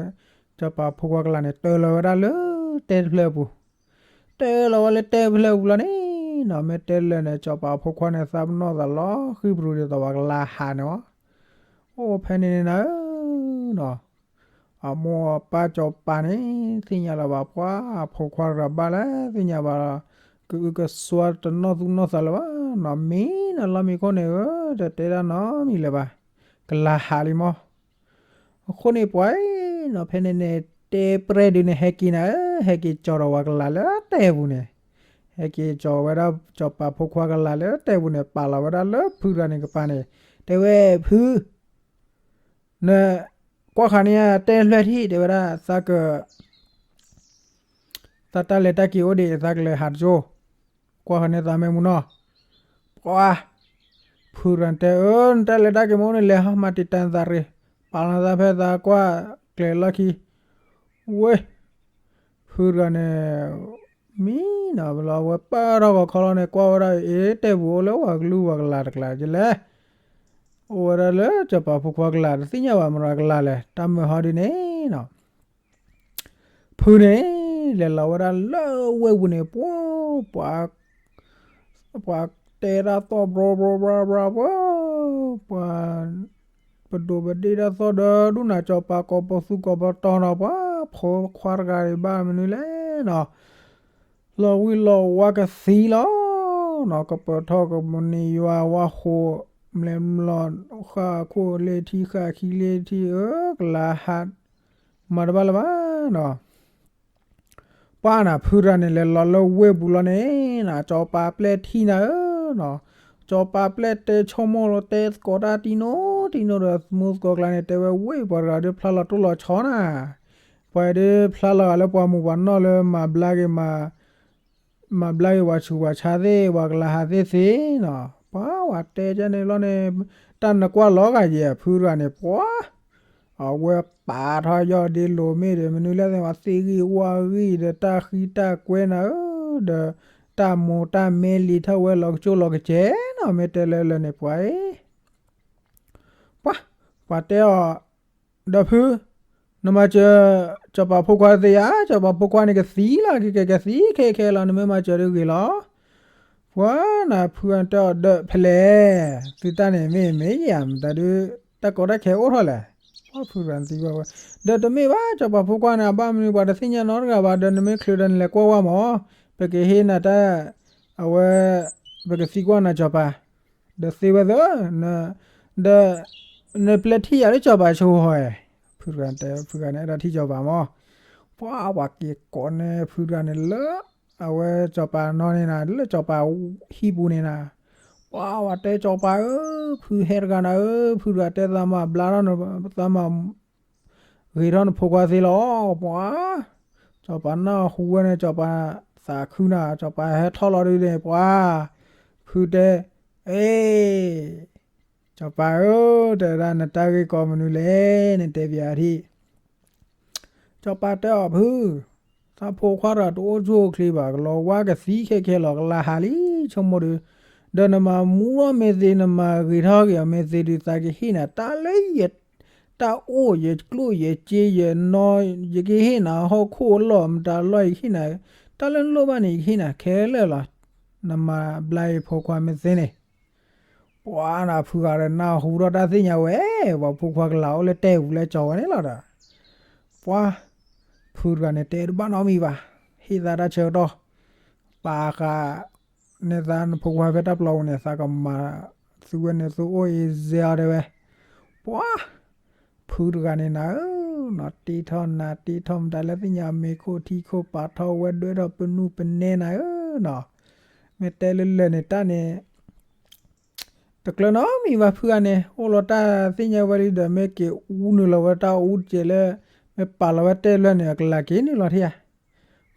စီၤပၤဖိခွါကလၤန့ၣ် တၢလီၤဝဲဒၣ်လၢတဲတဖျၢၣ်အပူၤ, တၢလီၤဝဲလၢတဲတဖျၢၣ်အပူၤလီၤန့ၣ်နီၤ, မ့ၢ်တဲလၢာ်န့ၣ် စီၤပၤဖိခွါန့ၣ် သးပနီၣ်သးလီၤဃံပရူၤဒ်သိးပှၤကလၤဟးန့ၣ်အီၤ, အိၣ်ဖဲန့ၣ်န့ၣ်နၤဧၢ နီၤ. အမိၢ်အပၢ်စီၤပၤန့ၣ် သ့ၣ်ညါလၢၤဘၣ် ပှၤအဖိခွါတဂၤဘၣ်လဲၣ် သ့ၣ်ညါဘၣ်လီၤ, ကအုကစွါတနီၢ်သူၣ်နီၢ်သးလၢၤဘၣ်နီၤ, မ့ၢ်နလီၢ်မံခိၣ်န့ၣ်ဧၢ, တတဲတၢ်နီတမံၤလၢၤဘၣ်, ကလၤဟးလံမီၢ်. အဃိန့ၣ်ပှၤနီၤ ဖဲန့ၣ်န့ၣ် တဲပြဲၢ်ဒုးန့ၣ် ဟဲက့ၤနၤဧၢ, ဟဲက့ၤကၠီၤဒီးပှၤကလၤလၢတဲပူၤန့ၣ်, ဟဲက့ၤကၠီၤဝဲဒၣ်စီၤပၤဖိခွါကလၤလၢတဲပူၤန့ၣ် ပာ်လီၤဝဲဒၣ်လၢဖုတဂၤန့ၣ်ကပၤန့ၣ်, တဲဝဲဖု န ကွၢ်ဃာ်န့ၢ်ယတဲတဖျၢၣ်ထံၣ် တဲဝဲဒၣ် သးက သးတၢ်လဲၤတၢ်က့ၤအိၣ်ဒံး သးကလဲၤဟးတကၠိ, ကွၢ်ဃာ်န့ၢ်သးမ့ၢ်မူနီၤ, ပှၤ ဖုတဂၤတဲ အၢ နတၢ်လဲၤတၢ်က့ၤမ့ၢ်အိၣ်န့ၣ် လဲၤဟီမၤတံာ်တာ်နသးရ့ၣ်, ပာ်လီၤသးဖဲသးကွၢ်ကျဲၤလီၢ်ခံ, ဝ့ၢ် ဖုတဂၤန့ၣ် မံနီၤ လီၤဝဲပၢၢ်ထီၣ်ဂီၤခီလီၤန့ၣ် ကွၢ်ဝဲဒၣ်အ့ၣ် တဲပူၤအိၣ်လၢပှၤကလုာ်ပှၤကလၤတကျါဒ်လဲၣ်, အိၣ်ဝဲဒၣ်လၢစီၤပၤဖိခွါကလၤ တသ့ၣ်ညါဘၣ်မတၤကလၤလဲၣ် တၢ်မုာ်ဟီဒ်န့ၣ်နီၤ. ဖုန့ၣ် လဲၤလီၤဝဲဒၣ်လၢဝ့ၢ်ပူၤန့ၣ် ပှၤ ပှၤ ပှၤတဲတၢ်သီၣ်ဘြီဘြီဘြီဘြီ ပှၤ ပှၤ ပဒိးပဒ့ၣ်တၢ်သီၣ်ဒီး ဒူၣ်နၤစီၤပၤကိးပသူကိးပတီၤနီၤ ပှၤဖိခွါတဂၤအံၤဘၣ်မနုၤလဲၣ်နီၤ, လီၤဝံၤလီၤဝါကသံလီၤနီၤ, ကပၢၤထီၣ်ကမနံၤယွၤဝါဃိး မျဲမျီၣ် ဃၣ်ခိၣ်လ့ထံ ဃၣ်ခံလ့ထံ အၢ ကလၤဟး မၤတဘၣ်လၢၤဘၣ်နီၤ. ပှၤနၤ ဖုတဂၤန့ၣ် လဲၤလီၤလၢဝ့ၢ်ပူၤလီၤန့ၣ်နီၤ စီၤပၤပျဲၢ်ထံၣ်နၤဧၢနီၤ, စီၤပၤပျဲၢ်တဲဆိကမိၣ်လီၤ တဲသကိးတၢ်တံၢ်နိတံၢ်နိဒီး သမူသကိးကျါန့ၣ် တဲဝဲ ဝ့ၢ်ပှၤတဂၤဒုးဖျါလီၤတိၢ်လီၤဆီနၤ, ပှၤဒုးဖျါလီၤဂာ်လၢပှၤမူးပှၤနီၢ်လၢမၤဘျါက့ၤ မၤဘျါက့ၤပှၤဆူးပှၤဆါသ့ၣ် ပှၤကလၤဟးသ့ၣ်သ့နီၤ, ပှၤဝဲတဲကန့ၣ်လီၤန့ၣ် တၢ်နကွၢ်လီၤဂာ်ယဲၢ် ဖုတဂၤန့ၣ် ပှၤ အဝဲပာ်ထီၣ်ယီၢ်ဒ့လိာ်မ့ၢ်ဒီး မနုၤလဲၣ်သ့ၣ် ပှၤသ့ၣ်ဂံၢ်ဝၣ်ဂံၢ်ဒီး တၢ်ဃံတၢ်ကွဲနၤဧၢ, ဒီးတၢ်မိၢ်တၢ်မဲလံာ်ထီၣ်ဝဲလီၤကစိၢ်လီၤကစဲးနီၤ, မ့ၢ်တဲလၢလၢန့ၣ် ပှၤအံၤ ပှၤ ပှၤတဲအီၤ ဒီးဖု နမၤစၢၤ စီၤပၤဖိခွါသ့ဧါ, စီၤပၤဖိခွါန့ၣ်ကသံလီၤ ကကဲကသံခဲခဲလီၤ နမ့ၢ်မၤစၢၤဒုးဂ့ၤလီၤ. ပှၤနၤ ဖုအတဲအီၤဒီးဖဲလဲၣ်, သုတၢ်န့ၣ်မ့ၢ်မ့ၢ်ယၤ မတၤဒုး တၢ်ကီတၢ်ခဲအိၣ်ထီၣ်လဲၣ်. ပှၤဖုတဂၤသံကွၢ်ဝဲ, ဒီးတမ့ၢ်ဘၣ် စီၤပၤဖိခွါန့ၣ် အဘၣ်မနုၤပှၤတသ့ၣ်ညါနီတဂၤဘၣ်, ဒီးနမ့ၢ်ချုးဒီးနလဲၤကွၢ်ဝဲမၢ်, ပကဟ့ၣ်နၤတၢ် အဝဲ ပကသံကွၢ်နၤစီၤပၤ, ဒီးသ့ဝဲသၢ, ဒီး နပျဲထံၣ်ယၤလၢစီၤပၤဆိဟီဧါ. ဖုတဂၤတဲ ဖုတဂၤန့ၣ် အဲၣ်ဒိးထံၣ်စီၤပၤမး. ပှၤ ပှၤက့ၤကိးန့ၢ်ဖုတဂၤန့ၣ်လၢ အဝဲစီၤပၤနီၢ်န့ၣ်နၤ လၢစီၤပၤဟံၣ်ပူၤန့ၣ်နၤ. ပှၤ ပှၤတဲစီၤပၤဧၢ, ဖုဟဲတဂၤနၤဧၢ, ဖုတဂၤတဲသးမၤဘျါထီၣ်နသးမၤ ဂ့ၤထီၣ်နဖိခွါသ့လီၤ. ပှၤ စီၤပၤနၢ်ဟူဝဲန့ၣ် စီၤပၤသးခုနၤ, စီၤပၤဟဲထီၣ်လီၤဒုန့ၣ် ပှၤ ဖုတဲ အ့ စီၤပၤဧၢ, တဲဝဲဒၣ် နတၢ်ဂ့ၢ်ကီမနုၤလဲၣ်, နတဲပျးထံၣ်. စီၤပၤတဲအီၤ ဖု, သးဖိခွါတဂၤတအိၣ်ဆူၣ်အိၣ်ချ့ဘၣ်, ကလီၤဝါကသံခဲခဲလီၤ, ကလၤဟးလံ ဆိကမိၣ်ဒုး, ဒီးနမၤမူထီၣ်မ့ၢ်သ့, နမၤဂ့ၤထီၣ်က့ၤအီၤမ့ၢ်သ့ဒုး, သးကဟ့ၣ်နၤ တၢ်လၢယ တၢ်အိၣ် ယကျိၣ်ယစ့ ယနီၢ်, ယကဟ့ၣ်နၤဟီၣ်ခိၣ်အလီၢ်မတၤလီၢ်, ယကဟ့ၣ်နၤ တၢ်လၢနလိၣ်ဘၣ်န့ၣ် ယကဟ့ၣ်နၤခဲလၢာ်လီၤ. နမၤဘျါယဖိခွါမ့ၢ်သ့န့ၣ်. ပှၤနၤ ဖုဂၤဒီးနၢ်ဟူထီၣ်တၢ်သ့ၣ်ညါဝဲ, ပှၤဖိခွါကလၤအိၣ်လၢတဲပူၤလၢကၠီၤဝဲန့ၣ်လီၤဒီး, ပှၤ ဖုတဂၤန့ၣ် တဲတဘၣ်နီတမံၤဘၣ်, ဟ့ၣ်သးတၢ်ဆၢကတီၢ်, ပာ်ဃာ်န့ၢ်သးနဖိခွါဖဲတၢ်ပျီပူၤန့ၣ် သးကမၤသုဝဲန့ၣ် သုအိၣ်အံၤစဲအီၤတဲဝဲ. ပှၤ ဖုတဂၤန့ၣ်နၤဧၢ, နီၢ်တ့ထီၣ်နၤတ့ထီၣ်မတၤလၢသ့ၣ်ညါ မ့ၤခိၣ်ထံခိၣ်ပာ်ထီၣ်ဝဲ ဒွဲထီၣ်ပနူၢ်ပနဲနၤဧၢနီၤ. မ့ၢ်တဲလၢလၢာ်န့ၣ် တၢ်န့ၣ် တကျၢၤနီတမံၤဘၣ် ဖုဂၤန့ၣ် အိၣ်လီၤတၢ်သ့ၣ်ညါဝဲလံဒီး မ့ၢ်က့ၤအူနုာ်လီၤဝဲတၢ်အူတစဲးလၢ မ့ၢ်ပာ်လီၤဝဲတဲဖျၢၣ်န့ၣ် အကလၤက့ၤနုာ်လီၤထံဧါ.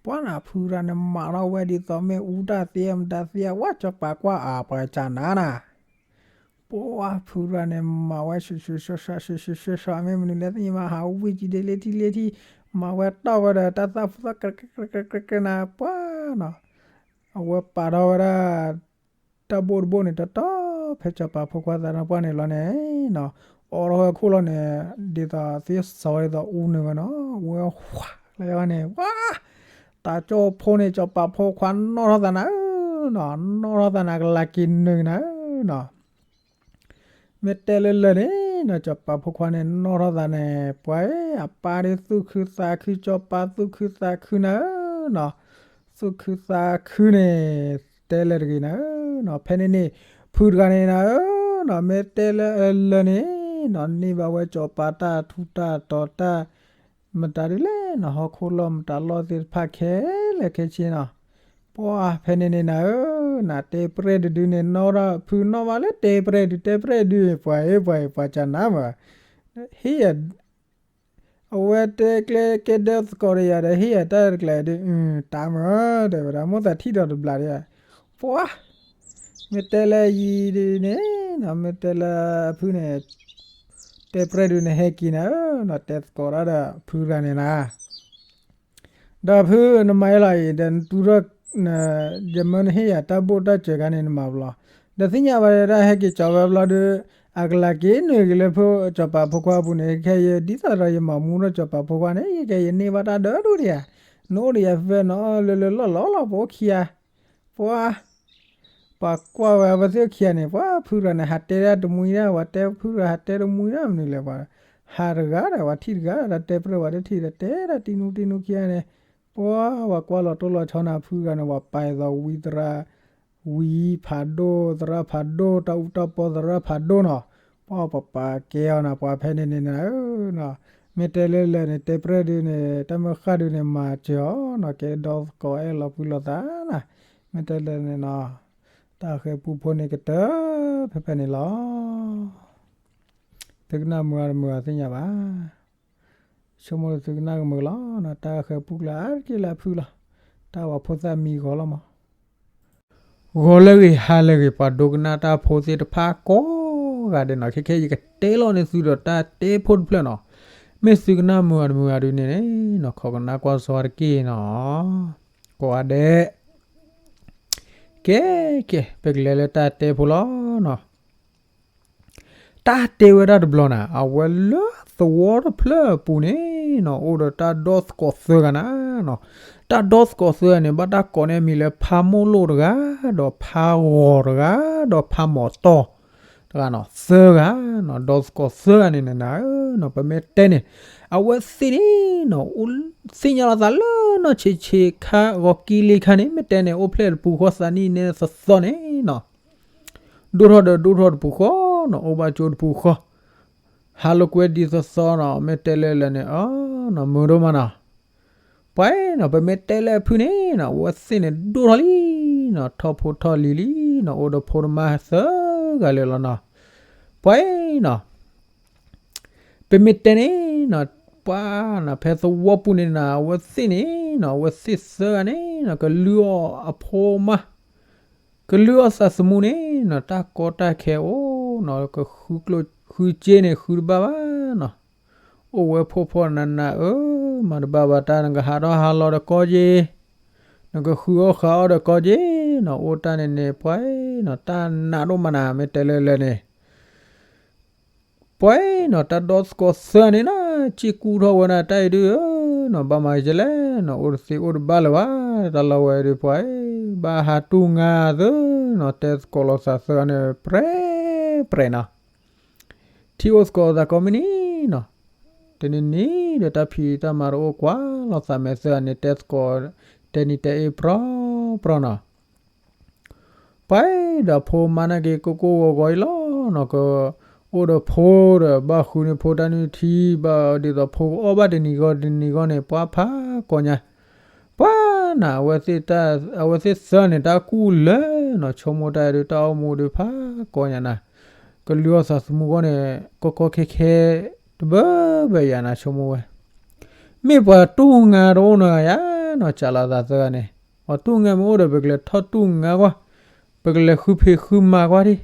ပှၤနၤဖုတဂၤန့ၣ် မၤထီၣ်ဝဲဒ်သိးမ့ၣ်အူတၢ်သ့မတၤသ့ဧါ, ဝဲစီၤပၤကွၢ်အါ ပှၤကနၤနၤ. ပှၤဖုတဂၤန့ၣ် မၤဝဲဆှုၣ်ဆှုၣ်ဆှီဆှီ ဆှုၣ်ဆှုၣ်ဆှီဆှီ မ့ၢ်မနုၤလဲၣ်သ့ၣ်ညါဘၣ် ဟးဝံၣ်ကံဒ့လ့ထံလ့ထံ မၤဝဲတီၢ်ဝဲဒီးတၢ်သၣ်ဖူသၣ် ကြဲကြဲကြဲကြဲနၤ ပှၤနီၤ. အဝဲပာ်ထီၣ်ဝဲဒၣ် တၢ်ဘိၣ်တဘိၣ်န့ၣ် တီတီ ဖဲစီၤပၤဖိခွါသးနီၢ်ပှၢ်န့ၣ်လီၤန့ၣ်နီၤ, အိးထီၣ်ဝဲခိၣ်လီၤန့ၣ် ဒ်သိးသ့စီၤဝဲဒ်သိးအူနုာ်ဝဲနီၤ, ဝဲဝါလၢန့ၣ် ဝါ တၢ်ကၠီၣ်ဖိန့ၣ် စီၤပၤဖိခွါနီၣ်ထီၣ်သးနၤဧၢနီၤ, နီၣ်ထီၣ်သးနၤ ကလၤက့ၤနုာ်နၤဧၢနီၤ. မ့ၢ်တဲလၢလၢာ်န့ၣ်နီၤ စီၤပၤဖိခွါန့ၣ် နီၣ်ထီၣ်သးန့ၣ် ပှၤအံၤ အပၢ်ဒ်သူၣ်ခုသးခု စီၤပၤသူၣ်ခုသးခုနၤဧၢနီၤ, သူၣ်ခုသးခုန့ၣ် တဲလၢာ်တဂ့ၤနၤဧၢနီၤ. ဖဲန့ၣ်န့ၣ် ဖုတဂၤန့ၣ်နၤဧၢနီၤ မ့ၢ်တဲလၢအလၢာ်န့ၣ်နီၤ န့ၢ်ဘၣ်ဝဲစီၤပၤတၢ်ထူးတၢ်တီၤတၢ် မတၤဒ်လဲၣ်နီၤ ဟီၣ်ခိၣ်လီၢ်မတၤလီၢ်သ့ၣ်တဖၣ်ခဲလၢာ်ခဲဆ့နီၤ. ပှၤဖဲန့ၣ်န့ၣ်နၤဧၢ, နတဲပြဲၣ်တဒုန့ၣ် နီၣ်ထီၣ်ဖုနီၣ်ဘၣ်လၢတဲပြဲၣ်ဒု တဲပြဲၣ်ဒု ပှၤအ့ၣ်ပှၤအံၤ ပှၤကနၣ်မး, ဟ့ၣ်ယၤ အဝဲတဲကျဲကဲဒၢသကိးဒီးယၤဒီး ဟ့ၣ်ယၤတၢ်တကျါဒု တၢ်မၤ တဲဝဲဒၣ် မိၣ်သးထံၣ်ဒီးတဘျီဒု ပှၤ မ့ၢ်တဲလၢယံၤဒုန့ၣ်နီၤ မ့ၢ်တဲလၢအဖုန့ၣ် တဲပြဲၣ်ဒုန့ၣ် ဟဲက့ၤနၤဧၢနီၤ တဲသကိးတၢ်ဒီးဖုတဂၤန့ၣ်နၤ ဒီးဖုနမၤအံၤလီၤအံၤ ဒီးနတူၢ်ထီၣ် ယမၢနဟ့ၣ်ယၤတၢ်ဘိၣ်တၢ်စၢၤခါန့ၣ် နမၤဘျီ, ဒီးသ့ၣ်ညါဘၣ်ဒၣ်ဟဲက့ၤကၠီၤဝဲဘျီဒီး အကလၤက့ၤနုာ်က့ၤလၢဖိစီၤပၤဖိခွါအပူၤန့ၣ် ခဲအံၤဒ်သိးဒီးယမၤမူထီၣ်စီၤပၤဖိခွါန့ၣ် ခဲအံၤယန့ၢ်ဘၣ်တၢ်ဒၢဒိၣ်ဒံးဧါ, နအိၣ်ဒီးယၤဖဲနီၤ လၢလၢလီၢ်လီၢ်လီၤ ပအိၣ်ခံဂၤ ပှၤ ပှၤကွၢ်ဝဲအဝဲသ့ၣ်အိၣ်ခံဂၤန့ၣ် ပှၤဖုတဂၤန့ၣ် ဟးတဲဒၣ်တမှံဒၣ် ပှၤတဲဖုတဂၤ ဟးတဲတမှံဒၣ်မနုၤလဲၣ် ပှၤဟးတဂၤဒီး ပှၤထံၣ်တဂၤဒီး တဲပြဲၣ်ပှၤတထံၣ်ဒီး တဲဒၣ်တံနူတံနူခံဂၤန့ၣ်, ပှၤ ပှၤကွၢ်လီၤတိၢ်လီၤဆီနၤ ဖုတဂၤန့ၣ် ပှၤပာ်အသးဝံသရၣ် ဝံဖးဒိၣ် သရၣ်ဖးဒိၣ် တၢ်အူတၢ်ပီသရၣ်ဖးဒိၣ်နီၤ, ပှၤပပာ်ကဲအီၤနၤ ပှၤဖဲန့ၣ်န့ၣ်နၤဧၢ မ့ၢ်တဲလၢလၢာ်န့ၣ် တဲပြဲၣ်ဒုန့ၣ် တၢ်မၢဃၢ်ဒုန့ၣ် မၤစၢၤအီၤနီၤ ကဲဒီသကိးအဲၣ်လီၤကွံလိာ်သးနၤ, မ့ၢ်တဲလၢာ်န့ၣ်နီၤ, တၢ်ဃဲၤပူဖိန့ၣ်ကတၢၢ် ဖဲဖဲန့ၣ်လီၤ. သုကနၣ်မုာ်အါတမုာ်အါသ့ၣ်ညါဘၣ်. ဆိကမိၣ်သုကနၣ်ကမုာ်လီၤနီၤ, တၢ်ဃဲၤပူကျါအါတက့ၢ်လၢအဖုလီၤ. တၢ်ဝဲဖိသၣ်မံဂီၤလီၤမး ဂီၤလၢဂ့ၤ ဟါလၢဂ့ၤ ပှၤဒိကနၣ်တၢ်ဖိသ့ၣ်တဖၣ်ကိးဂၤဒဲးနီၤ, ခဲခဲယကတဲလီၤန့ၢ်သုဒီးတၢ်တဲဖိတဖျၢၣ်နီၤ, မ့ၢ်သုကနၣ်မုာ်အါတမုာ်အါဒုန့ၣ်နီၤ ခိးကနၣ်ကွၢ်စီတက့ၢ်နီၤ, ကိးဂၤဒဲး ကဲ ကဲ ပကလဲၤလၢတၢ်တဲဖိလီၤနီၤ. တၢ်တဲဝဲဒၣ်တဘျီနၤ အဝဲလၢသဝီတဖျၢၣ်အပူၤန့ၣ်နီၤ အိၣ်ဒီးတၢ်ဒီသကိးသၢဂၤနၤနီၤ, တၢ်ဒီသကိးသၢဂၤန့ၣ် ဘၣ်တၢ်ကိးန့ၢ်အမံၤလၢ ဖါမိၢ်လိၣ်တဂၤ, ဒီးဖါဂီၤတဂၤ, ဒီးဖါမီၤတီၢ်တဂၤနီၤ, သၢဂၤနီၤ, ဒီသကိးသၢဂၤန့ၣ်နၤဧၢနီၤ ပမ့ၢ်တဲန့ၣ် အဝဲသ့ၣ်န့ၣ်နီၤ သ့ၣ်ညါလီၤသးလၢနီၢ်ဆံးဆံးခါ ဂီၤကံလံခါန့ၣ် မ့ၢ်တဲန့ၣ် အိၣ်ဖျဲၣ်တပူၤဃီသးနံၣ်န့ၣ်သီသီန့ၣ်နီၤ ဒိၣ်ထီၣ်ဒီးဒိၣ်ထီၣ်တပူၤဃီနီၤ အိၣ်ဘၣ်ကၠိတပူၤဃီ, ဟးလိာ်ကွဲဒ်သိးသိးနီၤ မ့ၢ်တဲလၢလၢာ်န့ၣ် အနီၤ မုာ်ဒိၣ်မးနီၤ. ပှၤနီၤ ပမ့ၢ်တဲလၢအဖုန့ၣ်နီၤ အဝဲသ့ၣ်န့ၣ်ဒိၣ်ထီၣ်လံနီၤ ထီၣ်ဖိထီၣ်လံၤလံနီၤ အိၣ်ဒီးဖိတမါသၢဂၤလၢာ်လီၤနီၤ. ပှၤနီၤ ပမ့ၢ်တဲန့ၣ်နီၤ ပှၤနီၤ ဖဲသဝီပူၤန့ၣ်နီၤ အဝဲသ့ၣ်န့ၣ်နီၤ အဝဲသ့ၣ်သၢဂၤန့ၣ်နီၤ ကလုၢ်အီၣ်အဖိမါ ကလုၢ်အီၣ်သးသမူန့ၣ်နီၤ တၢ်ကီတၢ်ခဲအိၣ်နီၤ ကဃုကျိၣ်ဃုစ့န့ၣ် ဃုတဘၣ်ဘၣ်နီၤ. အိၣ်ဝဲဖှီၣ်ဖှီၣ်နးနးဧၢ, မၤတဘၣ်ဘၣ်တၢ် နကဟးထီၣ်ဟးလီၤဒီးကီက့ၤ, နကဃုအီၣ်ဃုအီၣ်ဒီးကီက့ၤနီၤ. အိၣ်တၢ်န့ၣ်န့ၣ် ပှၤနီၤ တၢ်နးဒိၣ်မးနၤ မ့ၢ်တဲလၢလၢာ်န့ၣ် ပှၤနီၤ တၢ်ဒီသကိးသၢဂၤန့ၣ်နီၤ စ့ၢ်ကူၣ်ထီၣ်ဝဲဒၣ်တၢ်အံၤဒုးဧၢနီၤ ဘၣ်မၤကလဲၣ်နီၤ အိၣ်တသ့အိၣ်တဘၣ်လၢၤဘၣ်. တၢ်လီၢ်ဝဲဒုး ပှၤဘၣ်ဟးတူၢ်ငါသၢနီၤ တဲသကိးလိာ်သးသၢဂၤန့ၣ် ပြဲပြဲနီၤ ထံၣ်အိၣ်သကိးသးကိးမုၢ်နံၤနီၤ, တနံၤနံၤဒီးတၢ်ဖံးတၢ်မၤတအိၣ် ကွၢ်လိာ်သးမဲာ်သၢဂၤန့ၣ် တဲသကိး တဲနံၤတဲအ့ၣ်ပြီပြီနီၤ. ပှၤဒီးဖိမါနာ်က့ၤ ကိၢ်ကိၢ်ဂီၤဂီၤအံၤလီၤနီၤ, ကအိၣ်ဒီးဖိဒီး ဘၣ်ဃုန့ၢ်ဖိတၢ်နုၢ်ထံ ဘၣ်ဒ်သိးဖိကအီၣ်ဘၣ်တနံၤဂီၢ်တနံၤဂီၢ်န့ၣ် ပှၤဖးကိးညါ. ပှၤနီၤ အဝဲသ့ၣ်သၢန့ၣ် တၢ်ကူၣ်လၢာ်နီၤ ဆိကမိၣ်တၢ်အံၤဒုးတၢ်အိၣ်မူဒုးဖးကိးညါနၤ, ကလုၢ်အီၣ်သးသမူဂီၢ်န့ၣ် ကီကီခဲခဲ တဘၢဘၢယၤနၤ ဆိကမိၣ်ဝဲ. မ့ၢ်ပှၤတူၢ်ငါတအိၣ်နီတဂၤယၤနီၤ ကးလိာ်သးသၢဂၤန့ၣ်, ပှၤတူၢ်ငါမ့ၢ်အိၣ်ဒီး ပကလဲၤထီၣ်တူၢ်ငါကွၢ်, ပကလဲၤဃုဖံးဃုမၤကွၢ်ဒံး.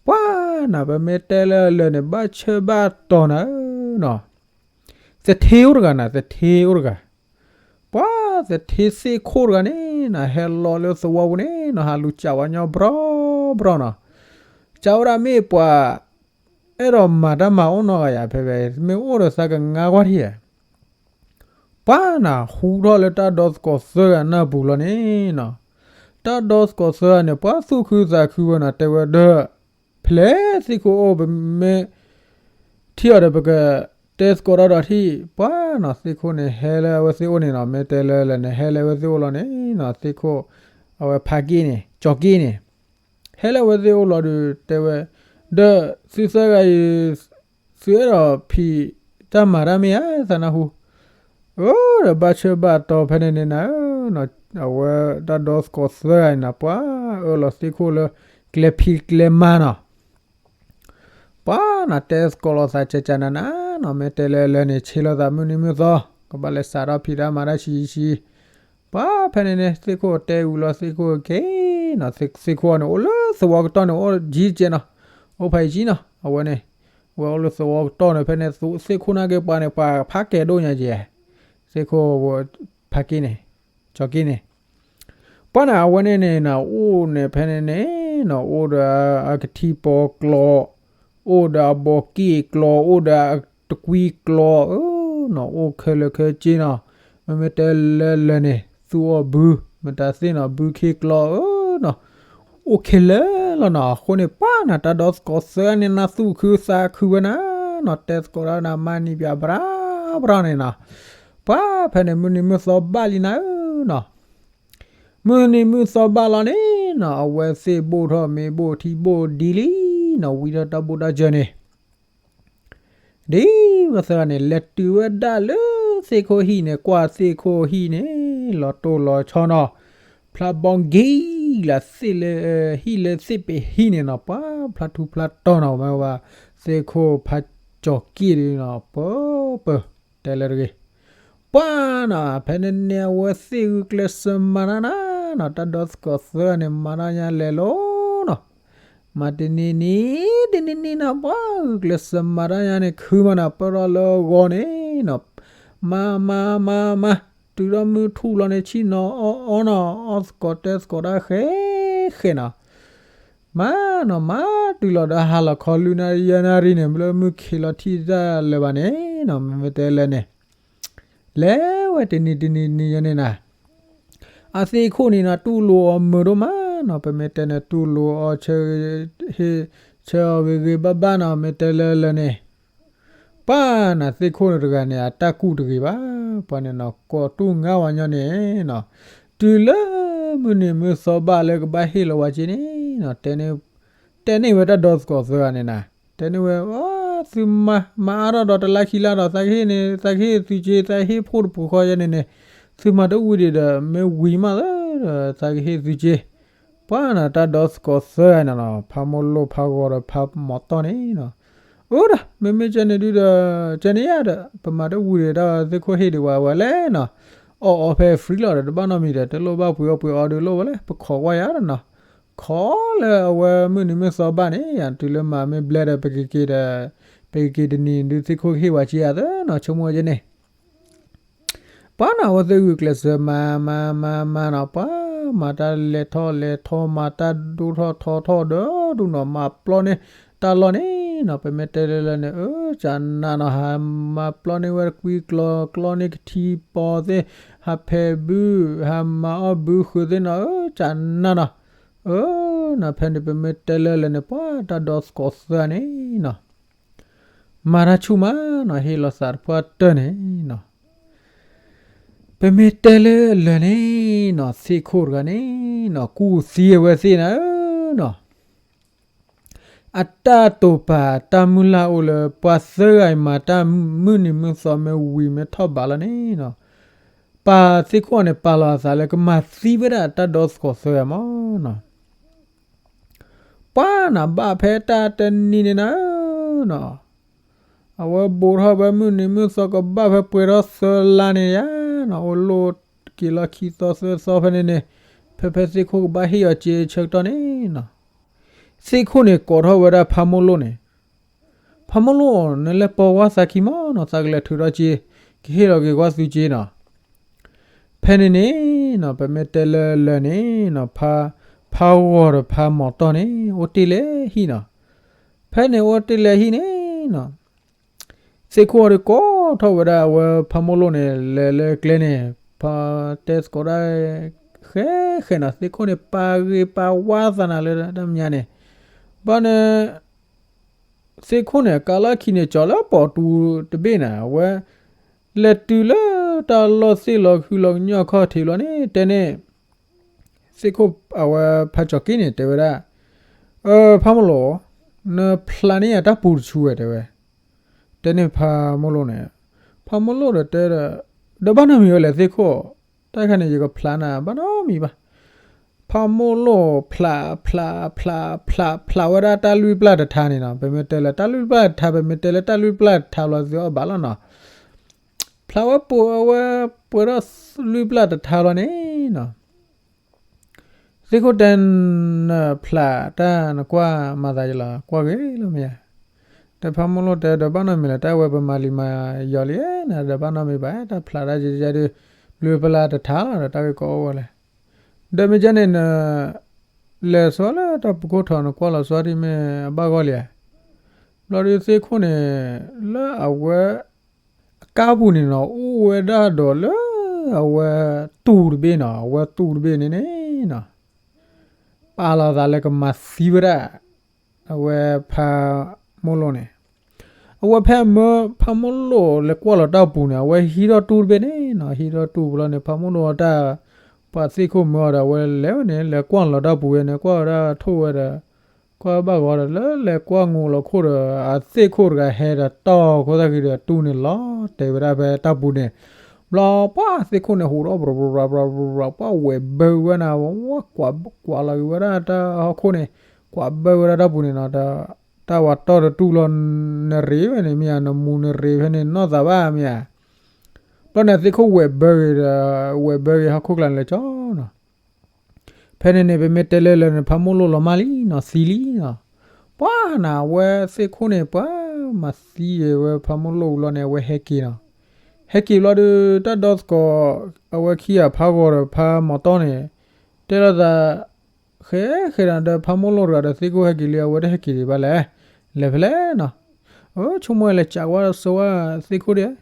ပှၤနီၤ ပမ့ၢ်တဲလၢလၢာ်န့ၣ် ဘၣ်ဆၢဘၣ်တီၤနၤဧၢနီၤ. သထ့အိၣ်တဂၤနၤ သထ့အိၣ်တဂၤ, ပှၤသထ့သ့ၣ်ခိၣ်တဂၤန့ၣ်နီၤ ဟဲလီၤလၢသဝီပူၤန့ၣ်နီၤ ဟးလူၤစးဝဲညီဘြီဘြီနီၤ. စးဝဲဒၣ်မ့ၢ်ပှၤ အဲၣ်ဒိးမၤတၢ်မၤအိၣ်နီတဂၤယၤ ဖဲဖဲ မ့ၢ်အိၣ်ဒီးသးကငါကွၢ်ထံဧါ. ပှၤနီၤ ဟူထီၣ်လၢတၢ်ဒီသကိးသၢဂၤနၢ်ပူၤလီၤန့ၣ်နီၤ, တၢ်ဒီသကိးသၢဂၤန့ၣ် ပှၤသူၣ်ခုသးခုဝဲနီၤ တဲဝဲဒၣ်, ဖဲလဲၣ်သ့ၣ်ခိၣ်အိၣ် ပမ့ၢ်ထံၣ်အီၤဒီး ပကတဲသကိးတၢ်ဒီးထံၣ်. ပှၤနီၤ သ့ၣ်ခိၣ်န့ၣ် ဟဲလၢအဝဲသ့ၣ်အိၣ်န့ၣ်နီၤ မ့ၢ်တဲလၢလၢာ်န့ၣ် ဟဲလၢအဝဲသ့ၣ်အိၣ်လီၤန့ၣ်နီၤ သ့ၣ်ခိၣ် အဝဲဖးက့ၢ်န့ၣ် ကၠီၤက့ၢ်န့ၣ် ဟဲလၢအဝဲသ့ၣ်အိၣ်လီၤဒီး တဲဝဲ, ဒီးသုသၢဂၤအံၤ သုအဲၣ်ဒိးဖံးတၢ်မၤတၢ်မ့ၢ်ဧါ သးနၢ်ဟူ. အၢ ဒီးဘၣ်ဆၢဘၣ်တီၤဖဲန့ၣ်န့ၣ်နၤဧၢနီၤ, အဝဲတၢ်ဒီသကိးသၢဂၤန့ၣ်နီၤ ပှၤအၢၣ်လီၤသ့ၣ်ခိၣ်လၢ ကျဲဖံးကျဲမၤနီၤ. ပှၤနီၤ တဲသကိးလိာ်သးကကနၤနၤနီၤ မ့ၢ်တဲလၢလၢာ်န့ၣ် ဆ့လီၤသးမုၢ်နံၤမုၢ်သီ ကဘၣ်လဲၤစးထီၣ်ဖံးတၢ်မၤတၢ်ဆံးဆံး. ပှၤဖဲန့ၣ်န့ၣ် သ့ၣ်ခိၣ်တဲဝံၤလီၤသ့ၣ်ခိၣ်က့ၤနီၤ, သ့ၣ်ခိၣ်န့ၣ် အိၣ်လၢသဝီကတီၢ်န့ၣ် အိၣ်ယံၤကဲနီၤ, အိၣ်ဖးယံၤနီၤ အဝဲန့ၣ်, ဝဲအိၣ်လၢသဝီကတီၢ်န့ၣ် ဖဲန့ၣ် သ့ၣ်ခိၣ်နာ်က့ၤပှၤန့ၣ် ပှၤဖးကဲဒိၣ်ညါကဲ, သ့ၣ်ခိၣ်ဖးက့ၢ်န့ၣ် ကၠီၤက့ၢ်န့ၣ် ပှၤန့ၣ် အဝဲန့ၣ်န့ၣ်နီၤ အိၣ်န့ၣ်ဖဲန့ၣ်န့ၣ်နီၤ အိၣ်ဒီးအကထံပီၤကျီၤ, အိၣ်ဒီးအဘီက့ၢ်ကျီၤ, အိၣ်ဒီးအတကွံကျီၤဧၢနီၤ, အိၣ်ခဲလၢာ်ခဲဆ့နီၤ, မ့မ့ၢ်တဲလၢလၢာ်န့ၣ် သူၣ်အီၣ်ဘု မတၤသ့ၣ်နီၤ ဘုခ့ကျီၤဧၢနီၤ, အိၣ်ခဲလၢာ်လီၤနီၤ. အဃိန့ၣ် ပှၤနီၤ တၢ်ဒီသကိးသၢန့ၣ် နၢ်သူၣ်ခုသးခုဝဲနၤနီၤ, တဲသကိးတၢ်နၤ မၤနံၤပၠးဘြၣ်ဘြၣ်န့ၣ်နီၤ, ပှၤဖဲန့ၣ်မုၢ်နံၤမုၢ်သီဘၣ်လံနၤဧၢနီၤ. မုၢ်နံၤမုၢ်သီဘၣ်လီၤန့ၣ်နီၤ အဝဲသ့ၣ်ဘိၣ်ထီၣ်မ့ၤဘိၣ်ထံဘိၣ်ဒ်လံနီၤ ဝံထီၣ်တၢ်ဘိၣ်တၢ်စၢၤန့ၣ် ဒ်ဝဲသၢဂၤန့ၣ် လဲၤတုၤဝဲဒၣ်လၢသ့ၣ်ခိၣ်ဟံၣ်န့ၣ် ကွၢ်သ့ၣ်ခိၣ်ဟံၣ်န့ၣ် လီၤတိၢ်လီၤဆီနီၤ, ဖျါဘီကံလၢသ့ၣ်လၢ ဟံၣ်လၢသ့ၣ်ပ့ၤဟံၣ်န့ၣ်နီၤ ပှၤဖျါထူဖျါတီၤနီၤ မ့ၢ်ဝဲ သ့ၣ်ခိၣ်ဖးကၠီၤက့ၢ်ဒုးနီၤ ပၢပၢ တဲလၢတဂ့ၤ ပှၤနီၤ ဖဲန့ၣ်န့ၣ် အဝဲသ့ၣ်ဂုာ်ကျဲးစၢးမၤတၢ်နၤနီၤ တၢ်ဒီသကိးသၢဂၤန့ၣ် မၤတၢ်ညါလဲၤလိၤနီၤ, မၤတနံၤနံၤ တနံၤနံၤနီၤ ပှၤဂုာ်ကျဲးစၢးမၤတၢ်ညါန့ၣ် ခုမးနီၤ ပၢၢ်ထီၣ်လၢဂီၤန့ၣ်နီၤ, မၤမၤမၤမၤ တုၤထီၣ်မုၢ်ထူၣ်လီၤန့ၣ် ဆ့ၣ်နီၤအီၣ်အီနီၤ အီၣ်သကိးတဲသကိးတၢ်ဃဲဃဲနီၤ မၤနီၤ မၤတုၤလီၤဒီးဟါလီၤခီ လွံၢ်နၣ်ရံၣ်ယဲၢ်နၣ်ရံၣ်န့ၣ် လၢမုၢ်ခံးလီၤထံၣ်တၢ်လၢၤဘၣ်န့ၣ်နီၤ မ့မ့ၢ်တဲလၢာ်န့ၣ် လဲၤဝဲတနံၤတနံၤနံၤယဲန့ၣ်နၤ အသ့ၣ်ခိၣ်န့ၣ်နီၤ တူၢ်လိာ်အီၤမုာ်ဒိၣ်မးနီၤ ပမ့ၢ်တဲန့ၣ် တူၢ်လိာ်အီၤဆၢ ဟ့ၣ်ဆၢအီၤဂ့ၤဂ့ၤဘၣ်ဘၣ်နီၤ မ့ၢ်တဲလၢာ်လၢာ်န့ၣ် ပှၤနီၤ သ့ၣ်ခိၣ်န့ၣ်တဂၤန့ၣ် အတၢ်ကူၣ်တဂ့ၤဘၣ် ပှၤန့ၣ်နီၤ ကိးတူၢ်ငါဝဲညီန့ၣ်နီၤ တုၤလၢမုၢ်နံၤမုၢ်သီဘၣ်လၢကဘၣ်ဟ့ၣ်လီၤဝဲက့ၤန့ၣ်နီၤ တဲန့ၣ် တဲန့ၢ်ဝဲတၢ်ဒီသကိးသၢဂၤန့ၣ်နၤ, တဲန့ၢ်ဝဲ, သုမၤ မၤအါထီၣ်ဒီးတလါခံလါဒီး သးကဟ့ၣ်န့ၣ် သးကဟ့ၣ်သုက့ သးဟ့ၣ်ဖှိၣ်တပူၤဃီယဲန့ၣ်န့ၣ်, သုမၤတဝံၤဒံးဒီး မ့ၢ်ဝံၤမးလၢ သးကဟ့ၣ်သုက့. ပှၤနၤ တၢ်ဒီသကိးသၢဂၤန့ၣ်နီၤ, ဖးမိၢ်လိၣ် ဖးဂီၤဒီးဖးမီၤတီၢ်န့ၣ်နီၤ, အိၣ်ဒီး မ့မ့ၢ်ကဲန့ၣ်ဒုဒီး ကဲန့ၣ်ယါဒီး ပမၤတဝံၤဒံးဒီး သ့ၣ်ခိၣ်ဟ့ၣ်ဒံးဝဲဝဲလဲၣ်နီၤ, အီၣ်အီဖဲ free လီၤဒီး တဘၣ်နီတမံၤဒီး တလိၣ်ဘၣ်ပှ့ၤအီၣ်ပှ့ၤအီဒုးလိၣ်ဝဲလဲၣ်, ပခိးကွၢ်ယါဒီးနီၤ, ခိးလၢအဝဲမုၢ်နံၤမုၢ်သီဘၣ်န့ၣ် ယတုၤလၢမၤမ့ၢ်ဘျဲဒီး ပကက့ၤဒီး ပကက့ၤတနံၤဒုး သ့ၣ်ခိၣ်ကဟ့ၣ်ဝဲက့ဧါသနီၤ, ဆိကမိၣ်ဝဲကဲန့ၣ် ပှၤနၤ အဝဲသ့ၣ်ဂုာ်ကျဲးစၢးမၤမၤမၤမၤနီၤ, ပှၤမၤတၢ်လဲၤထီၣ်လဲၤထီ မၤတၢ်ဒိၣ်ထီၣ်ထီထီၣ်ဒီးဒူၣ်နီၤ, မၤပျီန့ၢ်တၢ်လီၢ်န့ၣ်နီၤ, ပမ့ၢ်တဲလၢလၢန့ၣ် အၢ ကနၣ်နီၤ, ဟးမၤပျီန့ၢ်ဝဲကွံကျီၤ ကျီန့ၢ်ကထံပီၤသ့ၣ်, ဟးဖဲးဘု ဟးမၤအီၣ်ဘုဃုာ်သ့ၣ်နီၤ, အၢ ကနၣ်နီၤ, အၢ နၤ ဖဲန့ၣ် ပမ့ၢ်တဲလၢလၢန့ၣ် ပှၤတၢ်ဒီသကိးသၢဂၤန့ၣ်နီၤ မၤတၢ်ဆူၣ်မးနီၤ, ဟ့ၣ်လီၤသးတပှၢ်တၢၢ်န့ၣ်နီၤ, ပမ့ၢ်တဲလၢလၢာ်န့ၣ်နီၤ, သ့ၣ်ခိၣ်တဂၤန့ၣ်နီၤ ကူၣ်သံအဝဲသ့ၣ်နၤဧၢနီၤ, အတၢ်တိာ်ပာ်တၢ်မုၢ်လၢ်အိၣ်လၢ ပှၤသၢဂၤအံၤမၤတၢ်မုၢ်နံၤမုၢ်သီမ့ၢ်ဝံၤမ့ၢ်ထီၣ်ဘးလီၤန့ၣ်နီၤ, ပာ်သ့ၣ်ခိၣ်န့ၣ် ပာ်လီၤအသးလၢကမၤသံဝဲဒၣ်တၢ်ဒီသကိးသၢဂၤမးနီၤ ပှၤနၤ ဘၣ်ဖဲတၢ်တနံၤန့ၣ်နၤဧၢနီၤ, အဝဲဘူးထီၣ်ဖဲမုၢ်နံၤမုၢ်သီကဘၣ်ဖဲပှဲၤထီၣ်သၢလါန့ၣ်ယါနီၤ, အိၣ်လီၢ်က့ၤလီၢ်ခံသီသၢသီဖဲန့ၣ်န့ၣ်, ဖဲဖဲသ့ၣ်ခိၣ်ကဘၣ်ဟ့ၣ်အီၤက့ဆၢကတီၢ်န့ၣ်နီၤ, သ့ၣ်ခိၣ်န့ၣ်ကိးထီၣ်ဝဲဒၣ်ဖးမိၢ်လိၣ်န့ၣ်, ဖးမိၢ်လိၣ် နလဲၤပိာ်ဝဲသးခံမးနီၤ, သးကလဲၤထုးထီၣ်က့, ကဟ့ၣ်လီၤက့ၤကွၢ်သုက့နီၤ ဖဲန့ၣ်န့ၣ်နီၤ, ပမ့ၢ်တဲလၢလၢာ်န့ၣ်နီၤ, ဖး ဖးဂီၤဒီးဖးမီၤတီၢ်န့ၣ် အိၣ်တ့ၢ်လၢဟံၣ်နီၤ, ဖဲန့ၣ်အိၣ်တ့ၢ်လၢဟံၣ်န့ၣ်နီၤ, သ့ၣ်ခိၣ်ဒီးကိးထီၣ်ဝဲဒၣ်အဝဲဖးမိၢ်လိၣ်န့ၣ် လဲၤလၢကျဲန့ၣ်, ဖးတဲသကိးဒၣ် ဃဲဃဲနီၤ, သ့ၣ်ခိၣ်န့ၣ် ပာ်ဂ့ၤပာ်ဝါသးနၤလၢတၢ်မဲာ်ညါန့ၣ်, ဘၣ်န့ၣ် သ့ၣ်ခိၣ်န့ၣ် ကးလီၢ်ခံန့ၣ် ကၠီၤလၢပိာ်တူတဘ့ၣ်န့ၣ်, အဝဲ လဲၤတုၤလၢတၢ်လီၢ်သ့ၣ်လီၤဃုလီၤကညီခီၣ်ထံးလီၤန့ၣ် တဲန့ၣ်, သ့ၣ်ခိၣ်အဝဲဖးကၠီၤက့န့ၣ် တဲဝဲဒၣ်, ဖးမိၢ်လိၣ်, နဖျးန့ၢ်ယၤတၢ်ပူၤတဆူဝဲ တဲဝဲ, တဲန့ၣ်ဖးမိၢ်လိၣ်န့ၣ်, ဖးမိၢ်လိၣ်ဒီးတဲဒီး, ဒီးဘၣ်နီတမံၤဝဲလဲၣ်သ့ၣ်ခိၣ်, တၢ်တခါန့ၣ် ယကဖျးနၤ ဘၣ်နီတမံၤဘၣ် ဖးမိၢ်လိၣ်ဖျး ဖျး ဖျး ဖျး ဖျးဝဲဒၣ်တၢ်လွံၢ်ပျၢ်တထါန့ၣ်နီၤ, ပမ့ၢ်တဲလၢတၢ်လွံၢ်ပျၢ်တထါ ပမ့ၢ်တဲလၢတၢ်လွံၢ်ပျၢ်တထါဘျီသုအီၣ်ဘၣ်လီၤနီၤ, ဖျးဝဲပိာ်အဝဲ ပှဲၤထီၣ်လွံၢ်ပျၢ်တထါလီၤန့ၣ်နီၤ, သ့ၣ်ခိၣ်တဲ နဖျးတၢ် နကွၢ်မၤသးယလီၤ ကွၢ်ဂ့ၤလီၤမ့ၢ်ဧါ, ဒီးဖးမိၢ်လိၣ်တဲ ဒီးဘၣ်နီတမံၤလၢၤ တၢ်ဝဲပမၤလံမၤယီၤလံနၤ, ဒီးဘၣ်နီတမံၤဘၣ် တၢ်ဖျးတၢ်ယဲယဲဒုး လွံၢ်ပျၢ်တထါလီၤဒီး တၢ်ဂ့ၢ်ကီအိၣ်ဝဲလဲၣ်, ဒီးမ့ၢ်ကဲန့ၣ်န လဲၤဆိလၢတၢ်ပူၤခိၣ်ထီၣ် နကွၢ်လီၤဆီဒ်မ့ၢ်အဘၣ်ဂီၢ်လံဧါ, ဘျီဒုးသ့ၣ်ခိၣ်န့ၣ် လၢအဝဲ အကါပူၤန့ၣ်နီၤ အိၣ်ဝဲဒၣ်ဒီးလၢ အဝဲတူၢ်တဘ့ၣ်နီၤ, အဝဲတူၢ်တဘ့ၣ်န့ၣ်န့ၣ်နီၤ ပာ်လီၤသးလၢကမၤသံဝဲဒၣ် အဝဲဖးမိၢ်လိၣ်န့ၣ်, အဝဲဖဲအမၢ ဖးမိၢ်လိၣ်လဲၤကွၢ်လီၤတၢ်ပူၤန့ၣ် အဝဲဟံးထီၣ်တူၢ်တဘ့ၣ်န့ၣ်နီၤ, ဟံးထီၣ်တူၢ်ဘျီန့ၣ် ဖးမိၢ်လိၣ်အတၢ် ပှၤသ့ၣ်ခိၣ်မၢအီၤဒီး အဝဲလဲၤဝဲန့ၣ် လဲၤကွၢ်လီၤတၢ်ပူၤဝဲန့ၣ် ကွၢ်ဝဲဒၣ်ထိၣ်ဝဲဒီး ကွၢ်ဘၣ်ဂီၤဒီး လၢလဲၤကွၢ်ငူးလီၤခိၣ်ဒီး အသ့ၣ်ခိၣ်တဂၤဟဲဒီးတီၢ်ခိၣ်သၣ်ဃံဒီး တူၢ်န့ၣ်လီၤတဲာ်ဝဲဒၣ်ဖဲတၢ်ပူၤန့ၣ်, ဘျီပှၤသ့ၣ်ခိၣ်န့ၣ် ဟူးထီၣ် ပှၤ ပှၤဝဲၢ်ဘၢဝဲနၤ, ကွၢ်လီၤက့ၤဝဲဒၣ်တၢ်ဟီၣ်ခိၣ်န့ၣ်, ကွၢ်ဘၢဝဲဒၣ်တၢ်ပူၤန့ၣ်နီၤ, တၢ်ဝဲတီၢ်တတူၢ်လီၤ နရ့ဝဲန့ၣ်မ့ၢ်ဧါ, နမူနရ့ဖဲန့ၣ် နီၢ်သးဘၣ်မ့ၢ်ဧါ, ဘျီန့ၣ်သ့ၣ်ခိၣ်ဝဲၢ်ဘၢဂ့ၤဒီး ဝဲၢ်ဘၢဂ့ၤဟီၣ်ခိၣ်ကျါန့ၣ်လၢကၠီနီၤ ဖဲန့ၣ်န့ၣ် ပမ့ၢ်တဲလၢလၢာ်န့ၣ် ဖးမိၢ်လိၣ်လီၤမၢ်လံနီၤ, သံလံနီၤ, ပှၤနၤ အဝဲသ့ၣ်ခိၣ်န့ၣ် ပှၤမၤသံဝဲဖးမိၢ်လိၣ်အူလီၤန့ၣ် အဝဲဟဲက့ၤနီၤ, ဟဲက့ၤဘျီဒီး တၢ်ဒီသကိး အဝဲခံဂၤဖးဂီၤဒီးဖးမီၤတီၢ်န့ၣ် တဲလိာ်သး ဃဲဃဲဒီး ဖးမိၢ်လိၣ်တဂၤဒီးသ့ၣ်ခိၣ်ဟဲက့ၤလံ အဝဲတဟဲက့ၤဒံးဘၣ်လဲၣ်, လဲၤဖဲလဲၣ်နီၤ, အိ ဆိကမိၣ်ဝဲလဲၤကးဝဲဆိဝဲသ့ၣ်ခိၣ်ဒံး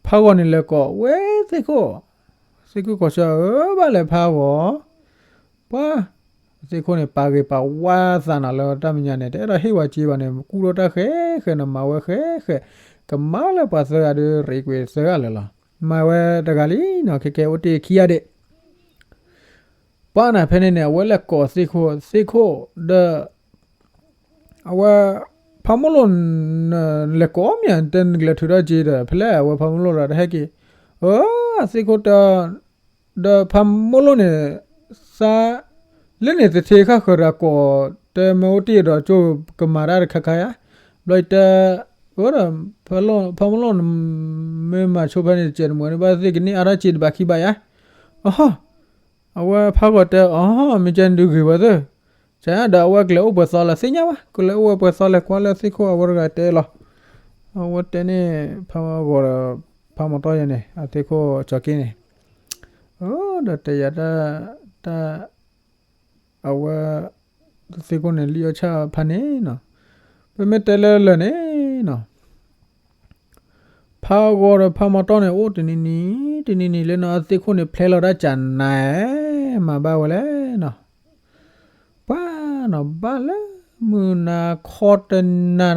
ဖးဂီၤန့ၣ်လဲၤကိးဝဲသ့ၣ်ခိၣ်, သ့ၣ်ခိၣ်ကိးဆၢ အၢ ဘၣ်လဲၤဖးဂီၤ, ပှၤ သ့ၣ်ခိၣ်န့ၣ် ပာ်ဂ့ၤပာ်ဝါသးနၤလၢတၢ်မဲာ်ညါန့ၣ် တအဲၣ်ဒိးဟ့ၣ်ဝဲက့ဘၣ်န့ၣ် ကူၣ်ထီၣ်တၢ်ဃဲဃဲန့ၣ် မၤဝဲဃဲဃဲ, ကမၤလၢပှၤသၢဂၤဒီး ရ့ကွံာ်သၢဂၤလၢာ်လီၤ, မၤဝဲတဂၤလံနီၤ, ခဲကဲအိၣ်တ့ၢ်ခံဂၤဒံး ပှၤနၤဖဲန့ၣ်န့ၣ် အဝဲလဲၤကိးသ့ၣ်ခိၣ် သ့ၣ်ခိၣ်ဒီး အဝဲ ဖးမိၢ်လိၣ် နလဲၤကိးမ့ၢ်ဧါ တဲနကလဲၤထုးထီၣ်က့ၤဒီး ဖဲလဲၣ်အဝဲဖးမိၢ်လိၣ်ဒီးတဟဲက့ၤ, အသ့ၣ်ခိၣ်တဲ ဒီးဖးမိၢ်လိၣ်န့ၣ် သး လၢန့ၣ်သထ့ခၣ်ဃၢၤတဂၤကိး တဲမ့ၢ်အိၣ်တ့ၢ်ဒီး ကကမၤတၢ်တခါခါယါ, ဘျီတဲ ဒီး ဖးမိၢ်လိၣ် မ့ၢ်မၤဆိဖဲန့ၣ် တစဲးတမှဲၤန့ၣ် ဘၣ်သ့ၣ်ကန့ၢ်အါထီၣ်က့ၤတဘၣ်ခံဘၣ်ယါ, အ အဝဲဖးဂီၤတဲ အ မ့ၢ်ကဲဒုးဂ့ၤဝဲသ့ၣ်, ကဒီးအဝဲကလဲၤအိၣ်ပှဲၤသီလၢသ့ၣ်ညါဘၣ် ကလဲၤအိၣ်ဝဲပှဲၤသီလဲၤကွၢ်လၢသ့ၣ်ခိၣ်အဝဲတဂၤတဲလီၤ, အဝဲတဲန့ၣ် ဖးဂီၤဒီး ဖးမီၤတီၢ်ယၤန့ၣ် အသ့ၣ်ခိၣ်ကၠီၤက့န့ၣ်, ဒီးတဲယၤတၢ် တၢ် အဝဲ သ့ၣ်ခိၣ်န့ၣ်လံၣ်အီၣ်ဆၣ်ဖးန့ၣ်နီၤ, ပမ့ၢ်တဲလၢလၢာ်န့ၣ်နီၤ ဖးဂီၤဒီးဖးမီၤတီၢ်န့ၣ် အိၣ်တနံၤနံၤ တနံၤနံၤလၢနီၤ အသ့ၣ်ခိၣ်န့ၣ် ဖျဲလီၤတၢ်ကၢ်နၤ မၤဘၣ်ဝဲလဲၣ်နီၤ, ပှၤနီၤ ဘၣ်လၢမုၢ်နၤခီတနၤနၤ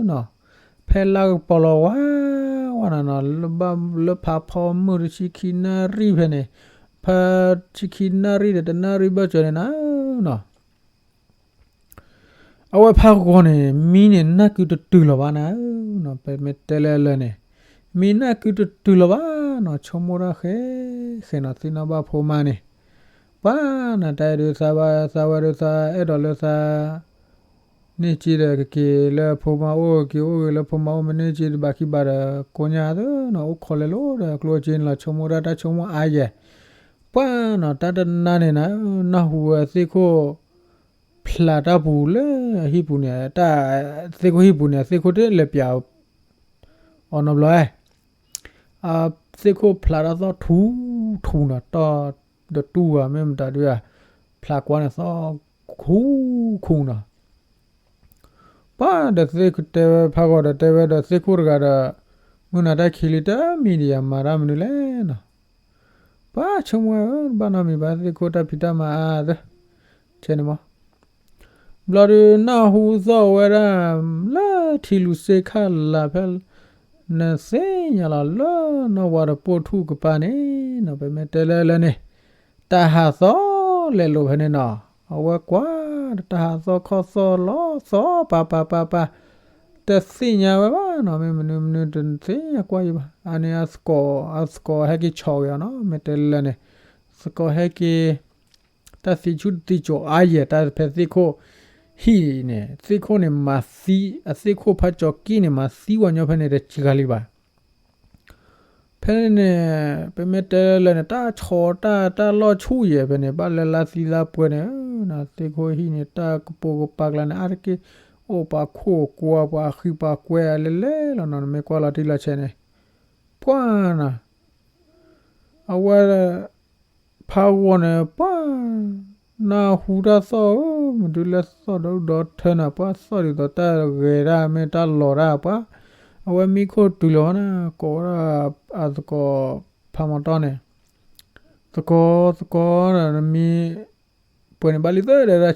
နီၤ, ဖဲလါကပီၤလီၤဝါဝါနၤနီၤ လၢဘၣ်လၢဖးဖီမုၢ်တဆံခံနၣ်ရံၣ်ဖဲန့ၣ်, ဖဲဆံခံနၣ်ရံၣ်ဒီးတနၣ်ရံၣ်ဘၣ်ကၠီၤန့ၣ်နၤနီၤ အဝဲဖးဂီၤန့ၣ် မံန့ၣ်နၢ်ကုတတုၤလီၤဘၣ်နၤ, ပမ့ၢ်တဲလၢလၢာ်န့ၣ် မံနၢ်ကုတတုၤလီၤဘၣ်နီၤ, ဆိကမိၣ်တၢ်ဃဲဃဲနီၤ သ့ၣ်နီၣ်ဘၣ်ဖိမါန့ၣ်, ပှၤနီၤ တၢ်အဲၣ်ဒိးသးဘၣ် သးဝဲဒိးသးအဲၣ်ဒိးလၢသး န့ၢ်က့ၤဒီးကက့ၤလၢဖိမါအိၣ် က့ၤအိၣ်ဂ့ၤလၢဖိမါအိၣ် မ့ၢ်န့ၢ်က့ၤတဘၣ်ခံဘၣ်ဒီး ကိညါသ့နီၤ အိၣ်ခိးလဲၤလိၤဒီးကျိၣ်စ့န့ၣ်လီၤ ဆိကမိၣ်တၢ်တၢ်ဆိကမိၣ်အါယဲၢ်, ပှၤနီၤ တၢ်တနါန့ၣ်နၤ နၢ်ဟူဝဲသ့ၣ်ခိၣ် ဖျးတၢ်ပူၤလၢအဟံၣ်ပူၤန့ၣ် တၢ်သ့ၣ်ခိၣ်ဟံၣ်ပူၤန့ၣ် သ့ၣ်ခိၣ်တလဲၤပၠး အီၤနီတဘျီ, အသ့ၣ်ခိၣ်ဖျးတၢ်သီၣ်ထူထူနီၤ တီၢ်ဒီးတူၢ်ဝဲ မ့ၢ်မတၤဒုဧါ, ဖျးကွၢ်န့ၣ်သီၣ်ခူခူနီၤ, ပှၤဒီးသ့ၣ်တဲဝဲဖးဂီၤဒီးတဲဝဲဒီးသ့ၣ်ခိၣ်တဂၤဒီး, မုၢ်နၤတၢ်ခံးလံတမံၤဒံးယၤမၤတၢ်မနုၤလဲၣ်နီၤ, ပှၤဆိကမိၣ်ဝဲ တဘၣ်နီတမံၤဘၣ်သ့ၣ်ခိၣ်တၢ်ဖံးတၢ်မၤအါသၢ, ဆဲန့ၣ်မး ဘျီဒုးနၢ်ဟူသီၣ်ဝဲဒၣ် လၢထံလူၤစ့ခၣ်လၤဖဲ နသ့ၣ်ညါလီၤလၢနီၢ်ဝါတပိာ်ထူၣ်ကပၤန့ၣ်နီၤ ပမ့ၢ်တဲလၢလၢာ်န့ၣ်, တၢ်ဟးသီၣ်လဲၤလိာ်ဖဲန့ၣ်နီၤ, အဝဲကွၢ် တၢ်ဟးသီၣ်ခီၣ်သီၣ်လီၤသီၣ်ပၤပၤပၤပၤ, တသ့ၣ်ညါဝဲဘၣ်နီၤ မ့ၢ်မနုၤမနုၤတသ့ၣ်ညါကွၢ်ယဘၣ်, အန့ၣ်အသကိး အသကိးဟဲက့ၤဆီၣ်က့ၤအီၤနီၤ မ့ၢ်တဲလၢာ်န့ၣ်, သကိးဟဲက့ၤ တၢ်သံဆူၣ်သံကၠိၤအါယဲၢ် တၢ်ဖဲသ့ၣ်ခိၣ်ဟံၣ်န့ၣ် သ့ၣ်ခိၣ်န့ၣ်မၤသံ အသ့ၣ်ခိၣ်ဖးကၠီၤကံၣ်န့ၣ် မၤသံဝဲညီဖဲန့ၣ်တစှၤလံဘၣ်. ဖဲန့ၣ်န့ၣ် ပမ့ၢ်တဲလၢာ်န့ၣ် တၢ်ဆီတၢ် တၢ်လီၢ်ဆူၣ်ယဲၢ်ဖဲန့ၣ် ဘၣ်လၢလါသံလါပှဲၤန့ၣ် သ့ၣ်ခိၣ်ဟံၣ်န့ၣ် တၢ်ကပိာ်ကပၤကျါန့ၣ် အါတက့ၢ် အိၣ်ပှၤခိၣ်ကွၢ် ပှၤဃံပှၤကွဲအလဲလဲလီၤနီၤ နမ့ၢ်ကွၢ်လီၤတံၢ်လီၤဆဲးန့ၣ် ပှၤနီၤ အဝဲ ဖးဂီၤန့ၣ် ပှၤ နၢ်ဟူတၢ်သီၣ်ဧၢ, မဒုးလဲၤသီၣ်ဒီဒူၣ်ဒီထၢနၤ, ပှၤသီၣ်ဒ်သိးတၢ်ဂဲၤတၢ်မ့ၢ်တၢ်လီၤတၢ်, ပှၤ အဝဲမံခိၣ်တုၤလီၤဝဲန့ၣ် ကိးဝဲဒၣ်အသကိးဖးမီၤတီၢ်န့ၣ်, သကိး သကိး နမံ ပှဲၤန့ၣ်ဘၣ်လံသၢဒီး ဆၢ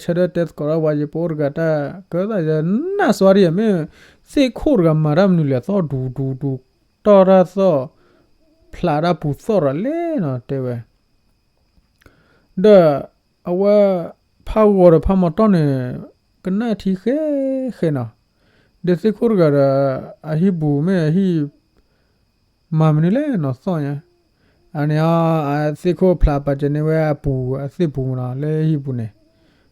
ထၢၣ်တဲသကိးတၢ် ပှၤယပအိၣ်တဂၤတၢ်ကၢသးယနၢ်စွါဒ်ယဲၢ် မ့ၢ်သ့ၣ်ခိၣ်တဂၤမၤတၢ်မနုၤလဲၣ် သီၣ်ဒူဒူဒူ တီၢ်တၢ်သီၣ် ဖျးတၢ်ပူၤသီၣ်ရၤလဲၣ်နီၤ တဲဝဲ ဒီး အဝဲ ဖးဂီၤဒီးဖးမီၤတီၢ်န့ၣ် ကနၣ်ထံဃဲဃဲနီၤ, ဒီးသ့ၣ်ခိၣ်တဂၤဒီး အဟံၣ်ပူၤမ့ၢ်အဟံၣ် မၤမနုၤလဲၣ်နီၤသီၣ်ညါ, အန့ၣ် အသ့ၣ်ခိၣ်ဖျးပာ်စၢၤန့ၢ်ဝဲအပူၤ အသ့ၣ်ပူၤနီၤ လၢဟံၣ်ပူၤန့ၣ်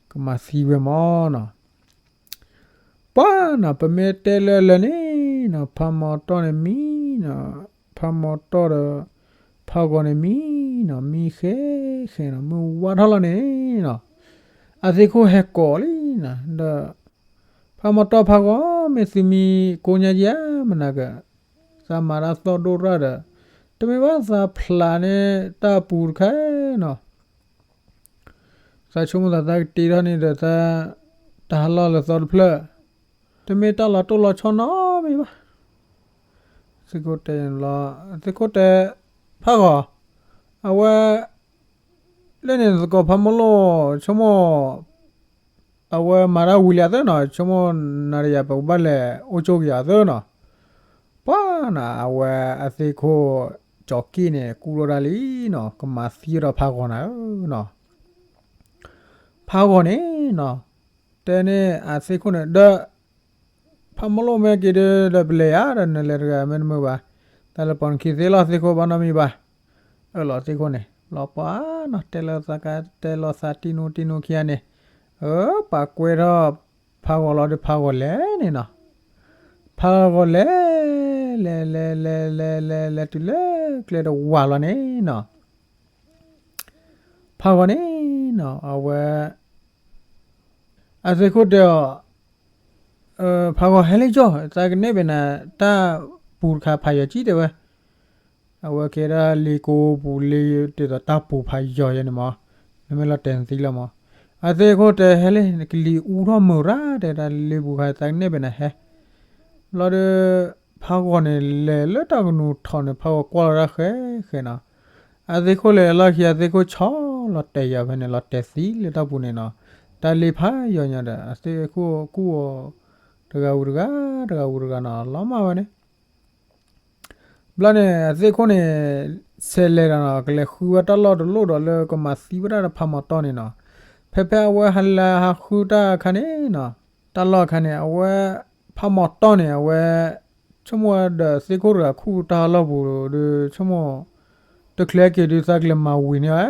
ကမၤသံဝဲမၢ်နီၤ ပှၤနီၤ ပမ့ၢ်တဲလၢလၢာ်န့ၣ်နီၤ ဖးမီၤတီၢ်န့ၣ်မံနီၤ, ဖးမီၤတီၢ်ဒီး ဖးဂီၤန့ၣ်မံနီၤ မံဃဲဃဲနီၤ မုၢ်ဝါထီၣ်လီၤန့ၣ်နီၤ, အသ့ၣ်ခိၣ်ဟဲကိးလံနီၤ ဒီး ဖးမီၤတီၢ်ဖးဂီၤ မ့ၢ်သုမံကိးညါယၤ မနၤက သးမၤတၢ်သီၣ်ဒိၣ်ရၣ်ဒီး တမ့ၢ်ဘၣ်သးဖျးန့ၢ်တၢ်ပူၤတခါနီၤ သးဆိကမိၣ်သးသးကတ့ထီၣ်န့ၣ်ဒီးသး တၢ်ဟးလီၢ်လၢသီတဖျၢၣ် တမ့ၢ်တၢ်လီၤတိၢ်လီၤဆီနီတမံၤဘၣ်. သ့ၣ်ခိၣ်တဲလီၤ သ့ၣ်ခိၣ်တဲ ဖးဂီၤ အဝဲ လၢန့ၣ်သကိးဖးမိၢ်လိၣ် ဆိကမိၣ် အဝဲမၤတၢ်ဝံၤလံအသၢနီၤ ဆိကမိၣ်နၤဒီးယၤပကဘၣ်လဲၤအိၣ်ကၠိက့ၤအသၢနီၤ ပှၤနီၤ အဝဲအသ့ၣ်ခိၣ်ကၠီၤက့ၣ်န့ၣ် ကူၣ်ထီၣ်ဒၣ်လံနီၤ ကမၤသံဒီးဖးဂီၤနၤဧၢနီၤ ဖးဂီၤန့ၣ်နီၤ, တဲန့ၢ်အသ့ၣ်ခိၣ်န့ၣ် ဒီး ဖးမိၢ်လိၣ်မ့ၢ်က့ၤဒီး ဒီးပလဲၤယၤဒီး နလဲၤတဂၤမ့ၢ်တမုာ်ဘၣ်, တၢ်လၢပှၤနခံသ့ၣ်လီၤသ့ၣ်ခိၣ်ဘၣ်နီတမံၤဘၣ်, အၢၣ်လီၤသ့ၣ်ခိၣ်န့ၣ် လီၤပှၤနီၤ တဲလီၤသးကါ တဲလီၤသးတံနူတံနူခံဂၤန့ၣ်, အၢ ပှၤကွဲထီၣ် ဖးဂီၤလီၤဒီးဖးဂီၤလဲၤန့ၣ်နီၤ, ဖးဂီၤလဲၤ လဲၤလဲၤလဲၤလဲၤလဲၤလဲၤတုၤလၢကျဲတဝာ်လီၤန့ၣ်နီၤ ဖးဂီၤန့ၣ်နီၤ အဝဲ အသ့ၣ်ခိၣ်တဲအီၤ, ဖးဂီၤဟဲလၢယီၤ သးကနဲၣ်ဘၣ်နၤ တၢ်ပူၤတခါဖးယီၤကံတဲဝဲ, အဝဲကဲဒၣ်လ့ကိပူၤလ့ ဒ်သိးတၢ်ပူၤဖးယီၤယဲန့ၣ်မး, နမ့ၢ်လီၤတဲာ်နသံလီၤမး, အသ့ၣ်ခိၣ်တဲဟဲလံ နကလံၤအူထီၣ်မုာ်ရၣ် တဲတၢ်လ့ပူၤခါ သးကနဲၣ်ဘၣ်နၤဟဲ ဘျီဒီး ဖးဂီၤန့ၣ်လဲၤလၢတၢ်ကနူၤထီၣ်န့ၣ် ဖးဂီၤကွၢ်လီၤတၢ်ဃဲဃဲနီၤ, အသ့ၣ်ခိၣ်လဲၤလီၢ်ခံ အသ့ၣ်ခိၣ်ဆီလီၤတဲာ်ယၤဖဲန့ၣ် လီၤတဲာ်သံလၢတၢ်ပူၤန့ၣ်နီၤ, တၢ်လ့ဖးယီၤညါဒီး အသ့ၣ်ခိၣ်ကူၣ်အီၤ တဂၤဝံၤတဂၤ တဂၤဝံၤတဂၤနီၤ လီၤမၢ်ဝဲန့ၣ် ဘျီန့ၣ် အသ့ၣ်ခိၣ်န့ၣ် ဆဲးလဲၤဒီးနီၤ ကလဲၤဃုဝဲတၢ်လီၢ်တလီၢ်ဒီးလၢကမၤသံဝဲဒၣ်ဒီးဖးမီၤတီၢ်န့ၣ်နီၤ, ဖဲဖဲအဝဲဟးလၢဟးဃုတၢ်အခါန့ၣ်နီၤ, တၢ်လီၢ်အခါန့ၣ် အဝဲ ဖးမီၤတီၢ်န့ၣ် အဝဲ ဆိကမိၣ်ဝဲဒီးသ့ၣ်ခိၣ်တဂၤခူၣ်တၢ်လီၢ်ပူၤဒီး ဆိကမိၣ် တချုးက့ၤဒုးသးကလဲၤမၤဝံၤန့ၣ်ဧါ,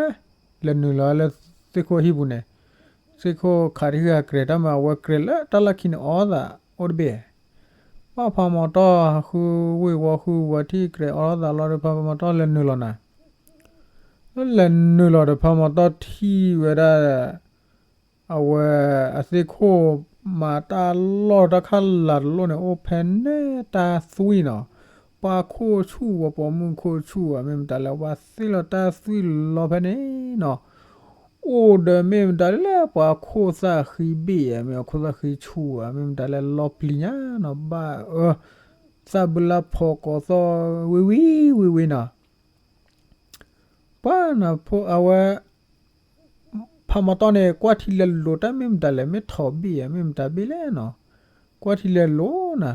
လဲၤနုာ်လီၤလၢသ့ၣ်ခိၣ်အဟံၣ်ပူၤန့ၣ်, သ့ၣ်ခိၣ်ခးတဟံၣ်ဂၤကြဲးတၢ်မၤ အဝဲကြဲးလၢတၢ်လီၢ်ခံန့ၣ်အီၣ်သးအိၣ်တဘ့ၣ်, ပှၤဖးမီၤတီၢ်ဟးဃုဝ့ၢ်ဝီဃုဝီထံၣ်ကြဲးအီၣ်သးလီၤဒီး ဖးမီၤတီၢ်လဲၤနုာ်လီၤနၤ လၢလဲၤနုာ်လီၤဒီး ဖးမီၤတီၢ်ထံၣ်ဝဲဒၣ် အဝဲ အသ့ၣ်ခိၣ် မၤတၢ်လီၢ်တၢ်ခါလၤတလီၢ်န့ၣ် အိၣ်ဖဲန့ၣ်တၢ်သွံၣ်နီၤ, ပှၤခိၣ်ဆူၣ်ဝဲ ပိာ်မုၣ်ခိၣ်ဆူၣ်ဝဲ မ့ၢ်မတၤလဲၣ် ပှၤသ့ၣ်လီၤတၢ်သွံၣ်လီၤဖဲန့ၣ်နီၤ, အိၣ်ဒီးမ့ၢ်မတၤလဲၣ် ပှၤခိၣ်သၣ်ဃံဘ့ၣ်ဧါ မ့ၢ်အခိၣ်သၣ်ဃံဆူၣ်ဧါ မ့ၢ်မတၤလဲၣ် လီၤပျံၤညါနီၤ ဘၣ်အၢ သၣ်ဘုလၢဖီကိးသီၣ်ဝ့ၢ်ဝံၤဝ့ၢ်ဝံၤနီၤ ပှၤနဖိအဝဲ ဖးမီၤတီၢ်န့ၣ် ကွၢ်ထံလဲၤလိာ်တၢ်မ့ၢ်မတၤလဲၣ် မ့ၢ်ထိးဘ့ၣ်ဧါ မ့ၢ်မတၤဘ့ၣ်လဲၣ်နီၤ, ကွၢ်ထံလဲၤလိာ်နၤ,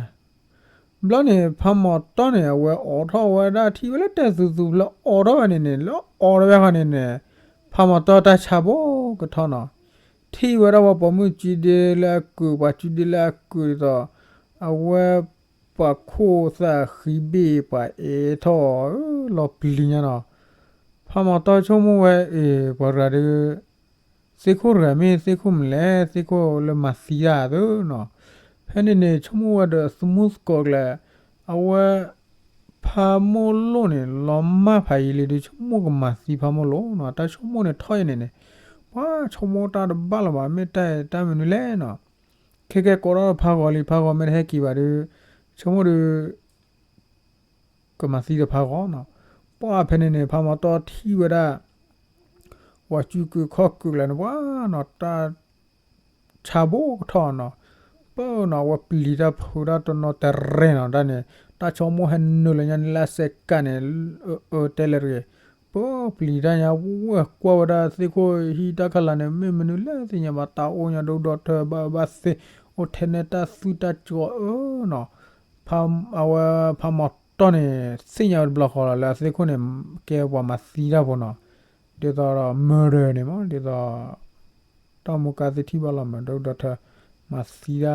ဘျီန့ၣ် ဖးမီၤတီၢ်န့ၣ် အဝဲအိးထီၣ်ဝဲဒၣ်ထံဝဲလၢတဲာ်သူသူ လၢအိးထီၣ်ဝဲန့ၣ်န့ၣ် လၢအိးထီၣ်ဝဲဃီန့ၣ်န့ၣ် ဖးမီၤတီၢ်တၢ်ဆါဘိကထီၣ်နီၤ, ထံၣ်ဝဲဒၣ်ဝဲပိာ်မုၣ်စုဒ့လၢအကုာ် ပှၤစုဒ့လၢအကုာ်ဒ်သိး အဝဲ ပှၤခိၣ်သၣ်ဃံဘ့ၣ် ပှၤအဲၣ်ထီၣ် လီၤပျံၤညါနီၤ, ဖးမီၤတီၢ်ဆိကမိၣ်ဝဲ အ့ၣ် ပှၤတဂၤဒီး သ့ၣ်ခိၣ်တဂၤမ့ၢ်သ့ၣ်ခိၣ်မနုၤလဲၣ် သ့ၣ်ခိၣ်လၢမၤသံတၢ်သၢနီၤ, ဖဲန့ၣ်န့ၣ် ဆိကမိၣ်ဝဲဒီးသမူသကိးကျဲ အဝဲ ဖးမိၢ်လိၣ်န့ၣ် လီၤမၢ်ဖးယံာ်လံဒီး ဆိကမိၣ်ကမၤသံဖးမိၢ်လိၣ်နီၤ, တၢ်ဆိကမိၣ်န့ၣ်ထီၣ်အံၤန့ၣ်န့ၣ် ပှၤဆိကမိၣ်တၢ်တဘၣ်လၢၤဘၣ် မ့ၢ်တၢ်တၢ်မနုၤလဲၣ်နီၤ, ခဲကဲကိးထီၣ်ဖးဂီၤလံ ဖးဂီၤမ့ၢ်တဟဲက့ၤဘၣ်ဒီး ဆိကမိၣ်ဒီး ကမၤသံဒီးဖးဂီၤနီၤ, ပှၤဖဲန့ၣ်န့ၣ် ဖးမီၤတီၢ်ထံၣ်ဝဲဒၣ် ပှၤစုကုာ်ခီၣ်ကုာ်ကျဲန့ၣ် ပှၤနီၤ တၢ် ဆါဘိကထီၣ်နီၤ, ပနီၤ အဝဲပျံၤတၢ်ဖုးတၢ်တနီၤတရဲၣ်နီၤ တၢ်န့ၣ် တၢ်ဆိကမိၣ်ဟဲနုာ်လီၤညါန့ၣ်လၢအစဲးကးန့ၣ် အၢ အၢ တဲလဲၣ်တဂ့ၤ, ပပျံၤတၢ်ညါဝဲကွၢ်ဝဲဒၣ်သ့ၣ်ခိၣ်ဟံၣ်တၢ်ခါလာ်န့ၣ် မ့ၢ်မနုၤလဲၣ်သ့ၣ်ညါဘၣ် တၢ်အိၣ်ညါဒိၣ်ဒီထၢဘၣ်အၢဘၣ်သ့ အိၣ်ထဲန့ၣ်တၢ်သွံၣ်တၢ်ကၠီအၢနီၤ, အဝဲဖးမီၤတီၢ်န့ၣ် သ့ၣ်ညါဝဲတဘျီဃီလီၤ လၢအသ့ၣ်ခိၣ်န့ၣ် ကဲပှၤမၤသံတၢ်ဖိနီၤ, ဒ်သိးဒီး murder န့ၣ်မး ဒ်သိး တၢ်မူကါသ့ၣ်ထံၣ်ဘၣ်လီၤမး ဒိၣ်ဒီထၢ မၤသံတၢ် မၤသံ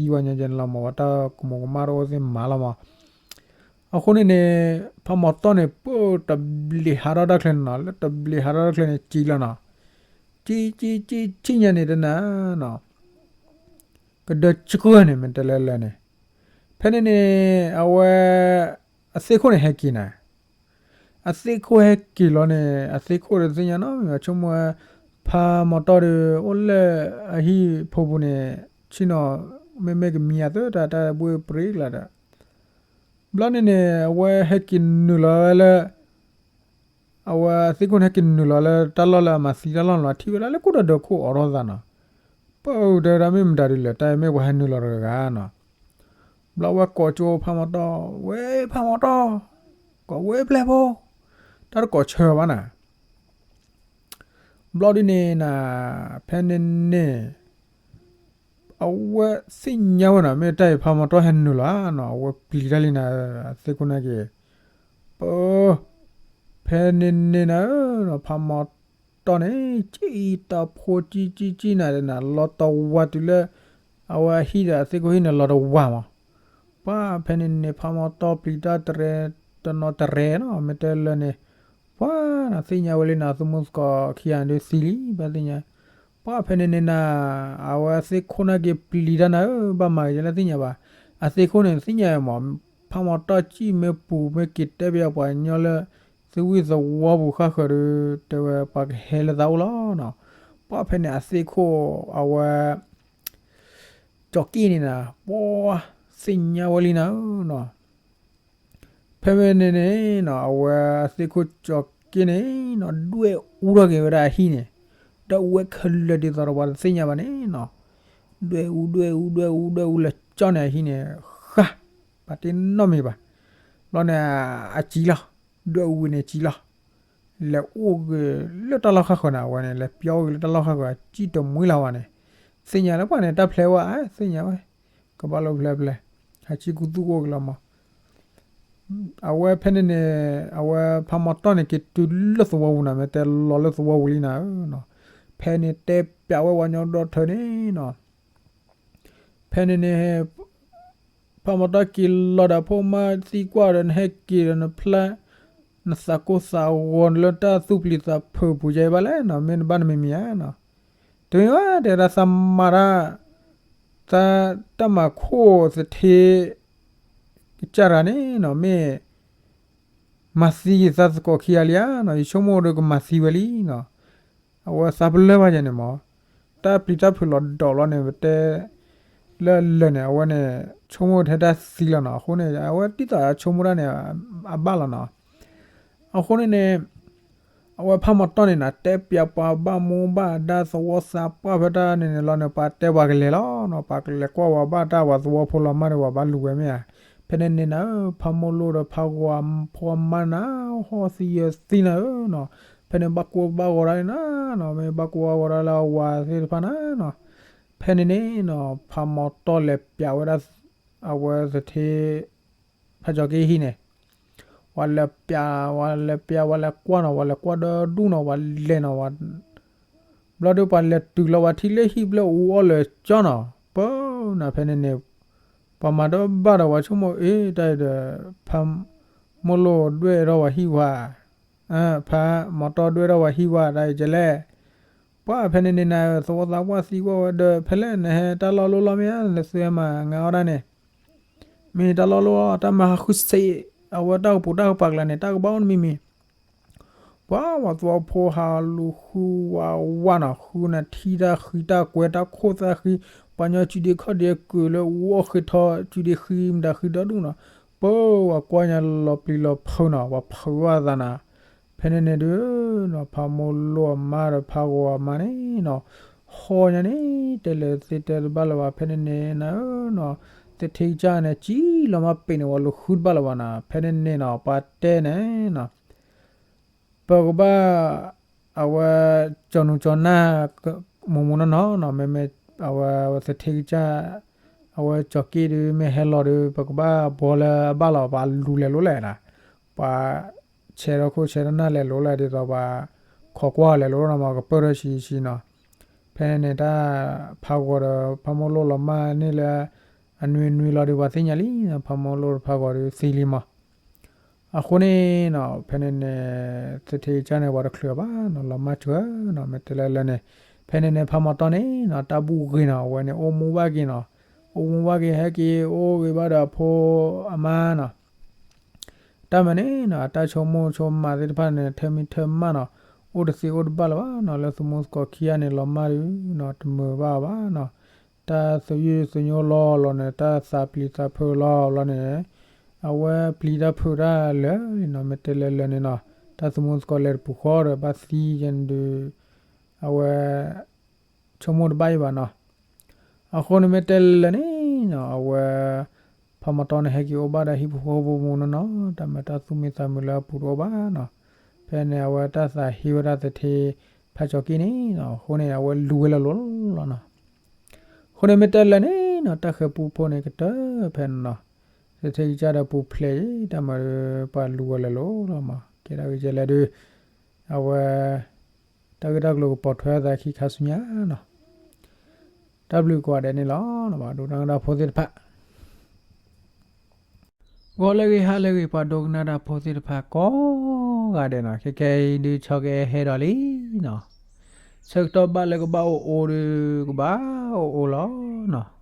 ဝဲညါကဲန့ၣ်လီၤမး ဝဲတၢ်ကမူၤကမၣ်တအိၣ်သ့ၣ်မၤလီၤမး, အဃိန့ၣ်န့ၣ် ဖးမီၤတီၢ်န့ၣ် ပတဘျံးဟးထီၣ်တၢ်ချၢန့ၣ်နီၤ လၢတဘျံးဟးထီၣ်တၢ်ချၢန့ၣ် စံလီၤနီၤ, စံစံစံညါန့ၣ်တနၤနီၤ ကဒၢစှၢန့ၣ် မ့ၢ်တဲလၢလၢန့ၣ်, ဖဲန့ၣ်န့ၣ် အဝဲ အသ့ၣ်ခိၣ်န့ၣ်ဟဲက့ၤနၤ, အသ့ၣ်ခိၣ်ဟဲက့ၤလီၤန့ၣ် အသ့ၣ်ခိၣ်ဒီးသ့ၣ်ညါနီၤ မ့ၢ်ဆိကမိၣ်ဝဲ ဖးမီၤတီၢ်ဒီး အိၣ်လၢအဟံၣ်ဖိပူၤန့ၣ် ဆ့ၣ်နီၤ မ့မ့ၢ်ကမံအသၢတၢ် တၢ်ဘှ့ၣ်ပြ့ကျါဒီး ဘျီန့ၣ်န့ၣ် အဝဲဟဲက့ၤနုာ်လီၤဝဲလၢ အဝဲသ့ၣ်ခိၣ်န့ၣ်ဟဲက့ၤနုာ်လီၤလၢတၢ်လီၢ်လၢအမၤသံတၢ်လီၢ်န့ၣ်လီၤ ထံၣ်ဝဲဒၣ်လၢကူၣ်တၢ်ဒၢးခိၣ်အိးထီၣ်သးနီၤ, ပတဲဝဲဒၣ်မ့ၢ်မတၤဒ်လဲၣ် တၢ်အံၤမ့ၢ်ပှၤဟဲနုာ်လီၤတဂၤဂၤနီၤ, ဘျီဝဲကိးကၠိဖးမီၤတီၢ် ဝဲဖးမီၤတီၢ် ကိးဝဲပျဲၢ်ဖိ တၢ်တကိးဆၢဘၣ်နၤ ဘျီဒ်န့ၣ်နၤ ဖဲန့ၣ်န့ၣ် အဝဲသ့ၣ်ညါဝဲနီၤ မ့ၢ်တၢ်အံၤဖးမီၤတီၢ်ဟဲနုာ်လီၤနီၤ အဝဲပျံၤတၢ်လံနၤ သ့ၣ်ခိၣ်န့ၣ်က့ၤ ပ ဖဲန့ၣ်န့ၣ်နၤ ဖးမီၤ ဖးမီၤတီၢ်န့ၣ် ကံၣ်တၢ်ဖိကံၣ်ကံၣ်ကံၣ်နၤဒီးနၤ လီၤတဝၤတုၤလၢ အဝဲအဟံၣ်ဒီးအသ့ၣ်ခိၣ်ဟံၣ်န့ၣ်လီၤတဝၤမး. ပှၢ်ဖဲန့ၣ်န့ၣ် ဖးမီၤတီၢ်ပျံၤတၢ်တရဲ တနီၤတရဲနီၤ မ့ၢ်တဲလၢန့ၣ် ပှၢ်နၤသ့ၣ်ညါဝဲလံနၤ သမူသကိးခံဂၤဒုးသံလံ ဘၣ်သ့ၣ်ညါ ပှၢ်ဖဲန့ၣ်န့ၣ်နၤ အဝဲအသ့ၣ်ခိၣ်န့ၣ်က့ၤပျံၤတၢ်နၤဧၢ ဘၣ်မၤက့ၤလၢသ့ၣ်ညါဘၣ်. အသ့ၣ်ခိၣ်န့ၣ်သ့ၣ်ညါမး ဖးမီၤတီၢ်ကံၣ်မ့ၢ်ပူၤမ့ၢ်က့ၤတဲပယီၤပှၤကညီလၢ သဝံၣ်သဝီပူၤဃၣ်ဃၢၤဒီး တဲဝဲပှၤကဟဲလၢသးအိၣ်လီၤနီၤ. ပှၢ်ဖဲန့ၣ်အသ့ၣ်ခိၣ်အဝဲ ကၠီၤက့ၣ်န့ၣ်နၤ ပှၢ်သ့ၣ်ညါဝဲလံနၤဧၢနီၤ. ဖဲဖဲန့ၣ်န့ၣ်နီၤ အဝဲအသ့ၣ်ခိၣ်ကၠီၤက့ၣ်န့ၣ်နီၤ ဒွဲၣ်အူထီၣ်က့ၤဝဲဒၣ်အဟံၣ်န့ၣ် ဒီးဝဲခဲလၢာ်ဒ်သိးဒီးပှၤတသ့ၣ်ညါဘၣ်န့ၣ်နီၤ ဒွဲၣ်အူ ဒွဲၣ်အူ ဒွဲၣ်အူ လၢကၠီန့ၣ်အဟံၣ်န့ၣ် ဃၣ် ပာ်တ့ၢ်နီတမံၤဘၣ်. ဘျီန့ၣ် အစံလီၤ ဒွဲၣ်အူဝံၤန့ၣ်စံလီၤ လဲၤအိၣ်က့ၤလၢတၢ်လီၢ်ဃၣ်ဃၢၤန့ၣ် အဝဲန့ၣ် လဲၤပျီအိၣ်က့ၤလၢတၢ်လီၢ်ဃၣ်ဃၢၤ စံၣ်တမှံလၢၤဝဲန့ၣ် သ့ၣ်ညါလၢပှၢ်န့ၣ် တၢ်ဖျဲးဝဲ သ့ၣ်ညါဝဲ ကဘၣ်လၢဖျဲးဖျဲး ဟးစံၣ်ကူသူၣ်အိၣ်က့ၤလီၤမး. အဝဲဖဲန့ၣ်န့ၣ် အဝဲဖးမီၤတီၢ်န့ၣ် က့ၤတုၤလၢသဝီပူၤနၤ မ့ၢ်တဲလီၤလၢသဝီပူၤလံနၤဧၢနီၤ. ဖဲန့ၣ်တဲပျးဝဲပှၤကညီဒီထၢန့ၣ်နီၤ ဖဲန့ၣ်န့ၣ် ဖးမီၤတီၢ်က့ၤလီၤဒီး ဖိမါသံကွၢ်ဒီး နဟဲက့ၤဒီးနဖျါ နသးကိၢ်သးဂီၤလၢတၢ်သူၣ်ပျံၤသးဖုးပူၤယဲဘၣ်လဲၣ်နီၤ မ့ၢ်နဘၣ်နမံၤမံၤဧါနီၤ. တမ့ၢ်ဘၣ် တဲဒၣ်သးမၤတၢ် သးတၢ်မၤခိၣ်သထ့ ကစၢ်တဂၤန့ၣ်နီၤ မ့ၢ် မၤသံယသးသကိးခံဂၤလံဧါနီၤ ယဆိကမိၣ်ဒီးကမၤသံဝဲလံနီၤ. အဝဲသးပလၢၢ်ဘၣ်ယဲန့ၣ်မး တၢ်ပျံၤတၢ်ဖုးလီၤဒီးလီၤန့ၣ် ပတဲ လၢလၢာ်န့ၣ် အဝဲန့ၣ် ဆိကမိၣ်ထဲတၢ်သံလီၤနီၤ အဃိန့ၣ် အဝဲဒ်သိးဆိကမိၣ်တၢ်န့ၣ် အဘၣ်လီၤနီၤ. အဃိန့ၣ်န့ၣ် အဝဲဖးမီၤတီၢ်န့ၣ်နၤ တဲပျးပှၤဘၣ်မူဘၣ်ဒါသဝီသးပှၢ်ဖဲတၢ်န့ၣ်န့ၣ်လီၤန့ၣ် ပှၤတဲပှၤကလဲၤလီၤနီၤ ပှၤကလဲၤကွၢ်ဝဲဘၣ်တၢ်ဝဲသဝီဖိလီၤမၢ်ဒီး ပှၤဘၣ်လူၤဝဲမ့ၢ်ဧါ. ဖဲန့ၣ်န့ၣ်နၤဧၢ ဖးမိၢ်လိၣ်ဒီးဖးဂီၤအဖိအမါနၤ ဟီၣ်သံယၢၤသံနၤဧၢနီၤ ဖဲန့ၣ်ဘၣ်ကိၢ်ဘၣ်ဂီၤဒၣ်န့ၣ်နၤနီၤ မ့ၢ်ဘၣ်ကိၢ်ဘၣ်ဂီၤဒၣ်လၢအဝၤသ့ၣ်တဖၣ်နၤနီၤ. ဖဲန့ၣ်န့ၣ်နီၤ ဖးမီၤတီၢ်လဲၤပျးဝဲဒၣ် အဝဲသထ့ ဖးကၠီၤက့ၣ်ဟံၣ်န့ၣ် ဝဲလဲၤပျး ဝဲလဲၤပျး ဝဲလဲၤကွၢ်နီၤ ဝဲလဲၤကွၢ်ဒီဒူၣ်နီၤ ဝဲလဲၤနီၤ ဝဲ ဘျီဒုးပှၤလဲၤတုၤလီၤ ပှၤထံၣ်လၢဟံၣ်ဘျဲၣ်အူအီၣ်လၢာ်ကၠီနီၤ ပၢနၤ ဖဲန့ၣ်န့ၣ် ပှၤမၤတဘၣ်ဒီး ပှၤဆိကမိၣ်အ့ တၢ်အံၤဒီး ဖးမိၢ်လိၣ်ဒွဲၣ်ထီၣ်ပှၤဟံၣ်ဝါ ဖးမီၤတီၢ်ဒွဲၣ်ထီၣ်ပှၤဟံၣ်ဝါ တၢ်အံၤကလဲၣ်. ပှၢ်ဖဲန့ၣ်န့ၣ်နၤ သဝီသးပှၢ်သံကွၢ်ဝဲဒီး ဖဲလဲၣ်နဟဲတၢ်လီၢ်လိၣ်လီၤမ့ၢ်ဧါ နသုမၤငါအီၣ်ဒၣ်န့ၣ် မ့ၢ်တၢ်လီၢ်လိၣ်လီၤ တၢ်မၤဟးဃုစ့း အဝဲတၢ်ကပူၤတၢ်ကပာ်ကျါန့ၣ် တၢ်ကဘၣ်အိၣ်တမံၤမံၤ ပှၤဝဲသဝီဖိဟးလူၤဃုဝဲဝါနီၤ ဃုနၤထံတၢ်ဃံတၢ်ကွဲတၢ်ခိၣ်သၣ်ဃံ ပှၤညီစုဒ့ခီၣ်ဒ့ကုာ်လၢအူအီၣ်ဃ့ထီ စုဒ့ဃံမတၤဃံဒီဒူၣ်နီၤ ပၢဝဲကွၢ်ညါလီၤပျံၤလီၤဖုးနီၤ ပှၤဖုးဝဲသးနၤ ဖဲန့ၣ်န့ၣ်ဒုးနီၤ ဖးမိၢ်လိၣ်အမါဒီးဖးဂီၤအမါန့ၣ်နီၤ ဟီၣ်ညါန့ၣ် တဲလဲၤသ့တဲတဘၣ်လၢၤဘၣ် ဖဲန့ၣ်န့ၣ်နၤဧၢနီၤ သထ့ကစၢ်န့ၣ် ကံလီၤမၢ်ပ့ၤန့ၣ် ဝဲလူၤဃုတဘၣ်လၢၤဘၣ်နီၤ ဖဲန့ၣ်န့ၣ်နီၤ ပှၤတဲန့ၣ်နီၤ ပကဘၣ် အဝဲ ကၠီၤနူၤကၠီၤနၢ် မူးမူးနီၢ်နီၢ်နီၤ မ့မ့ၢ် အဝဲ သထ့ကစၢ် အဝဲကၠီၤက့ၣ်ဒုး မ့ၢ်ဟဲလီၤဒီး ပကဘၣ်ဘှီလၢအဘၣ်လီၤ ပှၤလူၤလဲၤလိာ်လဲၣ်နီၤ ပှၤ ဆဲးထီၣ်ခိၣ်ဆဲးထီၣ်နၢ်လဲၤလိာ်လဲၣ် ဒ်သိးပှၤ ခိးကွၢ်လဲၤလိာ်နီၤ မ့ၢ်ကပၢၢ်ထီၣ်ဆံးဆံးနီၤ ဖဲန့ၣ်န့ၣ် တၢ်ဖးဂီၤဒီး ဖးမိၢ်လိၣ်လီၤမၢ်န့ၢ်လၢ အနွံနွံလီၤဒီး ပှၤသ့ၣ်ညါလံနီၤ ဖးမိၢ်လိၣ်ဖးဂီၤဒီးသံလံမး အဃိန့ၣ်နီၤ ဖဲန့ၣ်န့ၣ် သထ့ကစၢ်န့ၣ် ပှၤတချုးအီၤဘၣ်နီၤ လီၤမၢ်စှၤနီၤ မ့ၢ်တဲလၢလၢန့ၣ် ဖဲန့ၣ်န့ၣ် ဖးမီၤတီၢ်န့ၣ်နီၤ တၢ်ဘူၣ်ဂ့ၤနီၤ အဝဲန့ၣ် အိၣ်မူဘၣ်က့ၤနီၤ အိၣ်မူဘၣ်က့ၤ ဟဲက့ၤအိၣ်ဂ့ၤဘၣ်ဒီးအဖိအမါနီၤ တၢ်မၤန့ၣ်နီၤ အတၢ်ဆိကမိၣ်ဆိကမးသ့ၣ်တဖၣ်န့ၣ် ထၢမံထၢမးနီၤ အိၣ်တသ့အိၣ်တဘၣ်လၢၤဘၣ်နီၤ လၢသုမိၢ်သကိးခံဂၤန့ၣ် လီၤမၢ်ဒုးနီၤ တမုာ်ဘၣ်အီၤဘၣ်နီၤ တၢ်သယုၢ်သညိလီၤလီၤန့ၣ် တၢ်သးပျံၤသးဖုးလီၤလီၤန့ၣ် အဝဲပျံၤတၢ်ဖုးတၢ်လၢာ်လံနီၤ မ့ၢ်တဲလၢလၢာ်န့ၣ်နီၤ တၢ်သုမိၢ်သကိးလဲၤတပူၤဃီဒီး ဘၣ်သံယဲၢ်န့ၣ်ဒုး အဝဲ ဆိကမိၣ်တဘၣ်အံၤဘၣ်နီၤ အဃိန့ၣ်မ့ၢ်တဲလၢာ်န့ၣ်နီၤ အဝဲ ဖးမီၤတီၢ်န့ၣ် ဟဲက့ၤအိၣ်ဘၣ်ဒီးဟံၣ်ဖိဃီဖိမူးနီၢ်နီၢ် တၢ်မၤတၢ်သူၣ်မံသးမုာ်လၢအပူၤတအိၣ်ဘၣ်နီၤ ဖဲန့ၣ် အဝဲတၢ်သးဟ့ဝဲဒၣ်သထ့ ဖးကၠီၤက့ၣ်န့ၣ်နီၤ အဃိန့ၣ် အဝဲလူၤဝဲလၢာ်လိၤလီၤနီၤ အဃိန့ၣ်မ့ၢ်တဲလၢာ်န့ၣ်နီၤ တၢ်ဃဲၤပူဖိန့ၣ်ကတၢၢ်ဖဲန့ၣ်နီၤ သထ့ကစၢ်ဒီးပူၤဖျဲးအံၤ တၢ်မၤဒီးပှၤလူၤဝဲလၢာ်လိၤလီၤမး ကဲဒၣ်ဂ့ၤကဲလဲၣ်ဒုး အဝဲ တၢ်ဂ့ၢ်တၢ်ကျိၤကပိာ်ထွဲအသးခံခါဆူညါနီၤ. တၢ်ဘျုးကိးဂၤဒဲးန့ၣ်လီၤ. ပှၤဒိကနၣ်တၢ်ဖိသ့ၣ်တဖၣ် ဂီၤလၢအဂ့ၤဟါလၢအဂ့ၤ ပှၤဒိကနၣ်တၢ်ဖိသ့ၣ်တဖၣ်ကိးဂၤဒဲးနီၤ. ခဲခဲအံၤဒုး ဆီကဲဟဲဒီးလံနီၤ. ဆၢကတီၢ်ဘၣ်လၢကဘၣ်အိၣ်အိၣ်ဒီး ကဘၣ်အိၣ်အိၣ်လီၤနီၤ.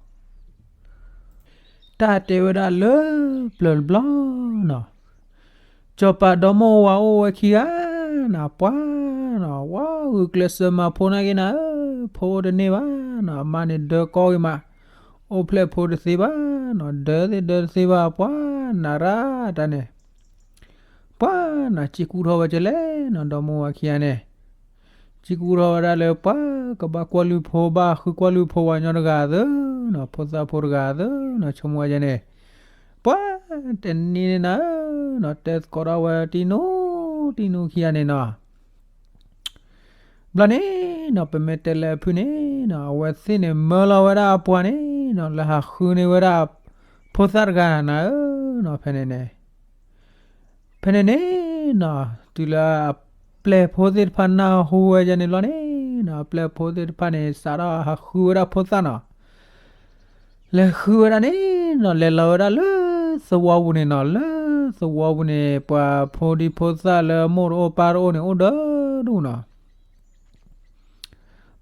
တၢ်တဲဝဲဒၣ်လၢပျၢၤတဘျီနီၤ, စီၤပၤဒီမိၢ်ဝၤအိၣ်ဝဲခံဂၤနီၤ, ပှၤနီၤ ဝါဂုာ်ကျဲးစၢးမၤဖိနာ်က့နၤဧၢ, ဖိအိၣ်တန့ၢ်ဘၣ်နီၤ, အမါန့ၣ်ဒၢကီဂ့ၤမး, အိၣ်ဖျဲၣ်ဖိတသ့ဘၣ်နီၤ, ဒၢသ့ၣ်ဒၢတသ့ဘၣ်, ပှၤနၤရၣ်တၢ်န့ၣ် ပှၤနီၤ စံးကူၣ်ထီၣ်ဝဲကလဲၣ်နီၤ, ဒီမိၢ်ဝၤခံဂၤန့ၣ် စံးကူၣ်ထီၣ်ဝဲဒၣ်လၢပှၤကဘၣ်ကွၢ်လုၢ်ဖိ ဘၣ်ဃုကွၢ်လုၢ်ဖိဝၤညီတဂၤသ့နီၤ, ဖိသၣ်ဖိတဂၤသ့နီၤ, ဆိကမိၣ်ဝဲကန့ၣ် ပှၤတနံၤန့ၣ်နၤဧၢနီၤ, တဲသကိးထီၣ်ဝဲတံနူတံနူခံဂၤန့ၣ်နီၤ. ဘျီန့ၣ်နီၤ ပမ့ၢ်တဲလၢအဖုၣ်န့ၣ်နီၤ, အဝဲသ့ၣ်န့ၣ်မၢလီၤဝဲဒၣ်အပှၤန့ၣ်နီၤ, လၢဟးဃုန့ၢ်ဝဲဒၣ်ဖိသၣ်တဂၤနၤဧၢနီၤ, ဖဲန့ၣ်န့ၣ် ဖဲန့ၣ်န့ၣ်နီၤ, တုၤလၢအပျဲၢ်ဖိသ့ၣ်တဖၣ်နၢ်ဟူဝဲယဲန့ၣ်ဘျီန့ၣ်နီၤ, အပျဲၢ်ဖိသ့ၣ်တဖၣ်န့ၣ် စးထီၣ်ဟးဃုဝဲဒၣ်ဖိသၣ်နီၤ. လဲၤဃုဝဲဒၣ်န့ၣ်နီၤ, လဲၤလီၤဝဲဒၣ်လၢသဝီပူၤန့ၣ်နီၤ, လၢသဝီပူၤန့ၣ် ပှၤဖိဒံဖိသၣ်လၢမိၢ်တအိၣ်ပၢ်တအိၣ်န့ၣ် အိၣ်ဒီဒူၣ်နီၤ.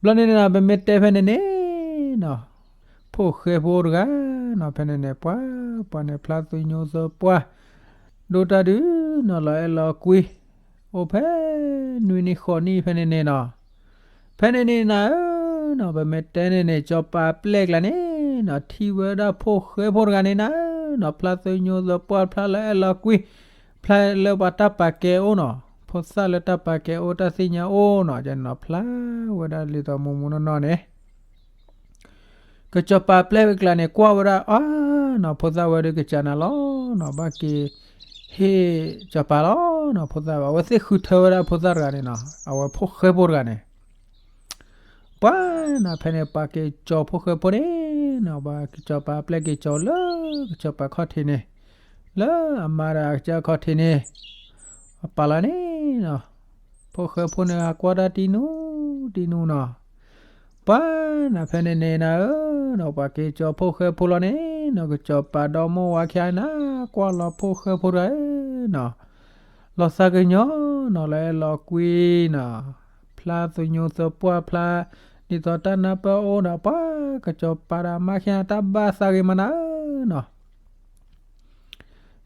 ဘျီန့ၣ်နီၤ ပမ့ၢ်တဲဖဲန့ၣ်န့ၣ်နီၤ, ဖိၣ်ဃဲဖိတဂၤနီၤ, ဖဲန့ၣ်န့ၣ် ပှၤ ပှၤန့ၣ်ဖျါသညိသပှၢ် ဒိၣ်တၢ်ဒုးနီၤ လီၤအဲၣ်လီၤကွံ အိၣ်ဖဲနွံနံၣ်ဃိးနံၣ်ဖဲန့ၣ်န့ၣ်နီၤ. ဖဲန့ၣ်န့ၣ်နၤဧၢနီၤ, ပမ့ၢ်တဲန့ၣ်န့ၣ် စီၤပၤပျဲၢ်ကျါန့ၣ်နီၤ, ထံၣ်ဝဲဒၣ်ဖိၣ်ဃဲဖိတဂၤန့ၣ်နၤဧၢနီၤ, ဖျါသညိသပှၢ် ဖျါလီၤအဲၣ်လီၤကွံ ဖျါလၢပှၤတၢ်ပာ်ကဲအိၣ်နီၤ, ဖိသၣ်လၢတၢ်ပာ်ကဲအိၣ်တၢ်သ့ၣ်ညါအိၣ်နီၤ, ကန့ၣ်နီၤ ဖျါဝဲဒၣ်လံာ်သးမူမူနီၢ်နီၢ်န့ၣ် ကစီၤပၤပျဲၢ်ကျါန့ၣ် ကွၢ်ဝဲဒၣ်အါနီၤ, ဖိသၣ်ဝဲဒုးကစၢ်နၤလီၤနီၤ, ဘၣ်က့ၤဟ့ၣ်စီၤပၤလီၤနီၤ, ဖိသၣ်ဝဲ အဝဲသ့ၣ်ဃုထၢဝဲဒၣ်ဖိသၣ်တဂၤန့ၣ်နီၤ, အဝဲဖိၣ်ဃဲဖိတဂၤန့ၣ် ပှၤနီၤ ဖဲန့ၣ် ပှၤက့ၤကၠီၤဖိၣ်ဃဲဖိန့ၣ်နီၤ, ပှၤကစီၤပၤပျဲၢ်က့ၤကၠီၤလၢကစီၤပၤခီၣ်ထံးန့ၣ်, လၢအမါဒီးအကစၢ်ခီၣ်ထံးန့ၣ်, အပာ်လီၤန့ၣ်နီၤ, ဖိၣ်ဃဲဖိန့ၣ် ဟးကွၢ်တၢ်တံနူတံနူနီၤ. ပှၤနီၤ ဖဲန့ၣ်န့ၣ်နၤဧၢနီၤ, ပှၤက့ၤကၠီၤဖိၣ်ဃဲဖိလီၤန့ၣ်နီၤ, ကစီၤပၤဒီမိၢ်ဝၤခံဂၤန့ၣ် ကွၢ်လီၤဖိၣ်ဃဲဖိတဂၤဧၢနီၤ, လီၤသးကညီၤနီၤ, လီၤအဲၣ်လီၤကွံနီၤ, ဖျါသညိသပှၢ် ဖျါဒ်သိးတၢ်နၢ်ပၢၢ်အိၣ်ဒီး ပှၤကစီၤပၤဒီးအမါခံဂၤ တၢ်ဘၣ်သးဂ့ၤမးနၤဧၢနီၤ.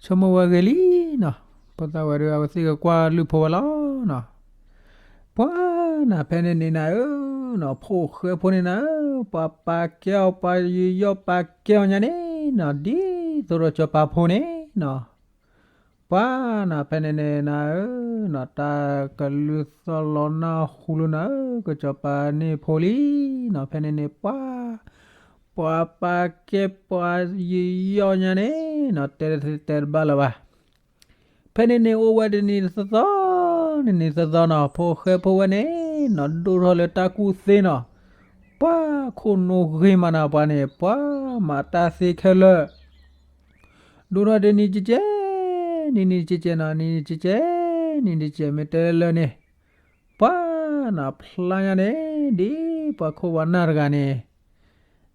ဆိကမိၣ်ဝဲဂ့ၤလံနီၤ, ဖိသၣ်ဝဲဒုး အဝဲသ့ၣ်ကကွၢ်လုၢ်ဖိဝဲလီၤနီၤ. ပှၤနီၤ ဖဲန့ၣ်န့ၣ်နၤဧၢနီၤ, ဖိၣ်ဃဲဖိန့ၣ်နၤဧၢ, ပှၤပာ်ကဲအီၤ ပှၤယူးယီၣ်ပာ်ကဲအီၤညါန့ၣ်နီၤ, ဒ်သိးဒီးစီၤပၤဖိန့ၣ်နီၤ. ပှၤနီၤ ဖဲန့ၣ်န့ၣ်နၤဧၢနီၤ, တၢ်ကလုၢ်သီၣ်လီၤနၢ်ဟူလၢနၤဧၢ, ကစီၤပၤန့ၢ်ဖိလံနီၤ. ဖဲန့ၣ်န့ၣ် ပှၤ ပှၤပာ်ကဲပှၤယူးယီၣ်ညါန့ၣ်နီၤ, တဲတဲတဘၣ်လၢၤဘၣ်. ဖဲန့ၣ်န့ၣ် အိၣ်ဝဲတနံၤသီသီ, တနံၤသီသီနီၤ, ဖိၣ်ဃဲဖိဝဲန့ၣ်နီၤ ဒိၣ်ထီၣ်လၢတၢ်ကူၣ်သ့နီၤ. ပှၤခိၣ်နူာ်ဂ့ၤမးနီၤ, ပှၤန့ၣ် ပှၤမၤတၢ်သ့ခဲလၢာ် ဒိၣ်ထီၣ်တနံၤကကဲ, နံၤနံၤကကဲနီၤ, နံၤနံၤကကဲ, နံၤနံၤကကဲ မ့ၢ်တဲလၢာ်န့ၣ်, ပှၤနီၤ ဖျါညါန့ၣ် ဒ်ပှၤခိၣ်ပှၤနၢ်တဂၤန့ၣ်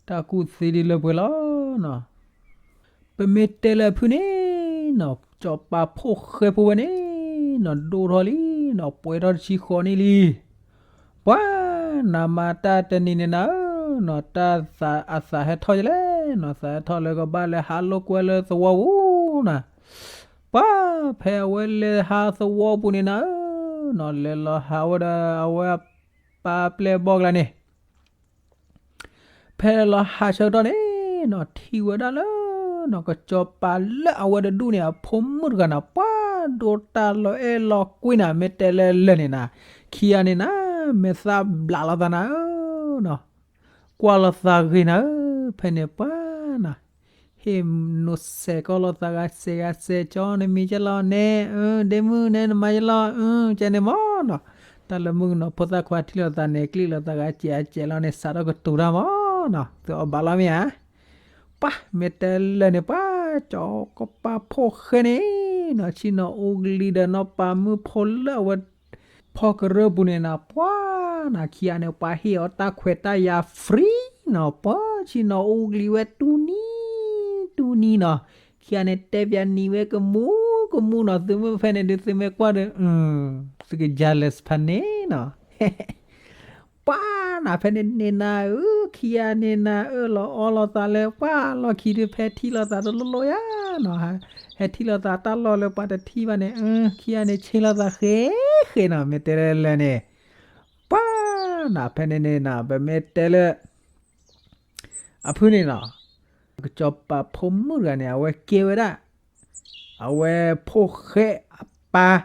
တၢ်ကူၣ်သ့ဒ်လၢပှဲၤလီၤနီၤ. ပမ့ၢ်တဲလၢအဖုၣ်န့ၣ်နီၤ, စီၤပၤဖိၣ်ဃဲဖိဝဲန့ၣ်နီၤ ဒိၣ်ထီၣ်လံနီၤ, ပှဲၤထီၣ်တဆံဃိးနံၣ်လံ. ပှၤနီၤ မၤတၢ်တနံၤန့ၣ်နၤဧၢနီၤ, တၢ်သးအသးဟဲထီၣ်ယလဲၣ်နီၤ, သးဟဲထီၣ်လၢကဘၣ်လၢဟးလိာ်ကွဲလၢသဝီပူၤနီၤ. ပှၤဖဲအဝဲလဲၤဟးသဝီပူၤန့ၣ်နၤဧၢနီၤ, လဲၤလီၤဟးဝဲဒီးအဝဲအပၢ်ပျဲၢ်ဘီၣ်ကျါန့ၣ် ဖဲလီၤဟးဆၢကတီၢ်န့ၣ်နီၤ, ထံၣ်ဝဲဒၣ်လၢနီၤ ကစီၤပၤလၢအဝဲတဒူၣ်န့ၣ် အဖိမုၣ်တဂၤနီၤ, ပှၤဒိၣ်တၢ်လီၤအဲၣ်လီၤကွံနီၤ, မ့ၢ်တဲလၢလၢာ်န့ၣ်နၤ, ခံဂၤန့ၣ်နၤ မဲာ်သၣ်ဘျးလိာ်သးနၤဧၢနီၤ, ကွၢ်လိာ်သးဂ့ၤနၤဧၢ, ဖဲန့ၣ်ပှၤနီၤ ဟ့ၣ်နိးစဲးကီးလိာ်သးဂၤစဲးဂၤစဲး, ကၠီနမံၤကဲလီၤန့ၣ်, ဒ့မုၣ်န့ၣ်နမၤယလီၤ, ကဲန့ၣ်မ့ၢ်နီၤ, တၢ်လၢမုၣ်ကနီၤဖိသၣ်ခွါထံၣ်လိာ်သးန့ၣ် ကျံၣ်လိာ်သးဂၤစဲးအစဲးလီၤန့ၣ် စးထီၣ်ကတိၤတၢ်မ့ၢ်နီၤ, သုအီၣ်ဘၣ်လီၤမ့ၢ်ဧါ. ပှၤမ့ၢ်တဲလၢာ်န့ၣ် ပှၤစီၤပၤဖိၣ်ဃဲန့ၣ်နီၤ, ဆံၣ်နီၤအူကလံၤဒီးနီၢ်ပၤမုၣ်ဖိလၢအဝဲ ဖီကရၢပူၤန့ၣ်နီၤ ပှၤနီၤ ခံဂၤန့ၣ် ပှၤဟ့ၣ်အီၤတၢ်ခွဲးတၢ်ယာ် free နီၤ ပှၤဆံနီၤ အိၣ်ကလံၤဝဲတူၢ်နံၤ တူၢ်နံၤနီၤ ခံဂၤန့ၣ် တဲပၠးနံၤဝဲကမူကမူနီၤ သုမ့ၢ်ဖဲန့ၣ်ဒုး သုမ့ၢ်ကွၢ်ဒီး သုက jealous ဖးန့ၣ်နီၤ ပှၤနီၤ ဖဲန့ၣ်န့ၣ်နၤဧၢ ခံဂၤန့ၣ်နၤ အၢၣ်လီၤအီလီၤသးလၢ ပှၤလီၢ်ခံဒုး ဖဲထံၣ်လိာ်သးတလိၣ်လိၣ်ယါနီၤ ဟဲထံၣ်လိာ်သးတၢ်လီၢ်လၢပှၤတထံၣ်ဘၣ်န့ၣ် ခံဂၤန့ၣ် ဆ့လိာ်သးဃဲဃဲနီၤ မ့ၢ်တဲလၢလၢာ်န့ၣ် ပှၤနီၤ ဖဲန့ၣ်န့ၣ်နီၤ ပမ့ၢ်တဲလၢ အဖုန့ၣ်နီၤ ကစီၤပၤဖိမုၣ်တဂၤန့ၣ် အဝဲကဲဝဲဒၣ် အဝဲဖိၣ်ဃဲအပၢ်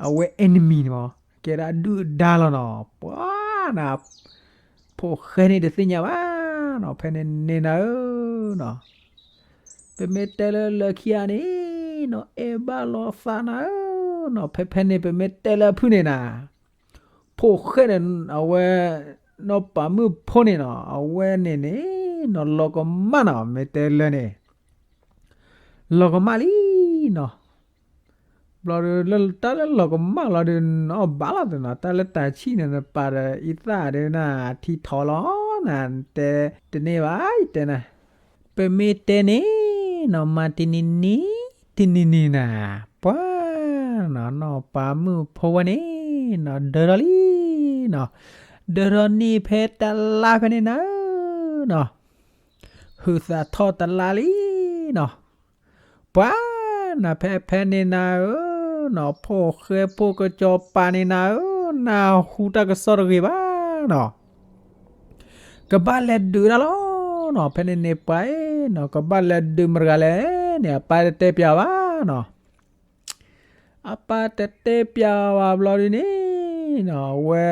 အဝဲ enemy န့ၣ်မး ကဲဒၣ်ဒုၣ်ဒါလီၤနီၤ ပှၤနီၤ ဖိၣ်ဃဲန့ၣ်တသ့ၣ်ညါဘၣ်နီၤ ဖဲန့ၣ်န့ၣ်နၤဧၢနီၤ ပမ့ၢ်တဲလၢလၢခံဂၤန့ၣ်နီၤ အဲၣ်ဘၣ်လိာ်သးနၤဧၢနီၤ ဖဲဖဲန့ၣ် ပမ့ၢ်တဲလၢအဖုန့ၣ်နၤ ဖိၣ်ဃဲန့ၣ် အဝဲ နီၢ်ပၤမုၣ်ဖိန့ၣ်နီၤ အဝဲန့ၣ်န့ၣ်နီၤ လီၤကမၣ်နီၤ မ့ၢ်တဲလၢန့ၣ် လီၤကမၣ်လံနီၤ ဘျီဒီး တၢ်လၢလီၤကမၣ်လီၤဒီး နအီၣ်ဘၣ်လီၤသနီၤ တၢ်လၢတၢ်ဆံၣ်န့ၣ် နပာ်ဒီးအံသၣ်ဒီးနထံထီၣ်လီၤ နတဲတန့ၢ်ဘၣ် ယတဲနၤ ပမ့ၢ်တဲန့ၣ်နီၤ မၤတနံၤနံၤ တနံၤနံၤနၤ ပှၤနီၤ နီၢ်ပၤမုၣ်ဖိဝဲန့ၣ်နီၤ ဒၢထီၣ်လံနီၤ ဒၢထီၣ်န့ၢ်ဖဲတလါဖဲန့ၣ်နၤဧၢနီၤ ဟုးသးထီၣ်တလါလံနီၤ ပှၤနီၤ ဖဲဖဲန့ၣ်နၤဧၢနီၤ ဖိၣ်ဃဲဖိကစီၤပၤန့ၣ်နၤဧၢ နၢ်ဟူတၢ်ကစီၣ်တဂ့ၤဘၣ်နီၤ ကဘၣ်လဲၤဒုးတၢ်လီၤနီၤ ဖဲန့ၣ်န့ၣ် ပှၤနီၤ ကဘၣ်လဲၤဒုးမတၤတဂၤလဲၣ်န့ၣ် အပၢ်တတဲပၠးဘၣ်နီၤ အပၢ်တတဲပၠးဘၣ်ဘျီဒုန့ၣ်နီၤ အဝဲ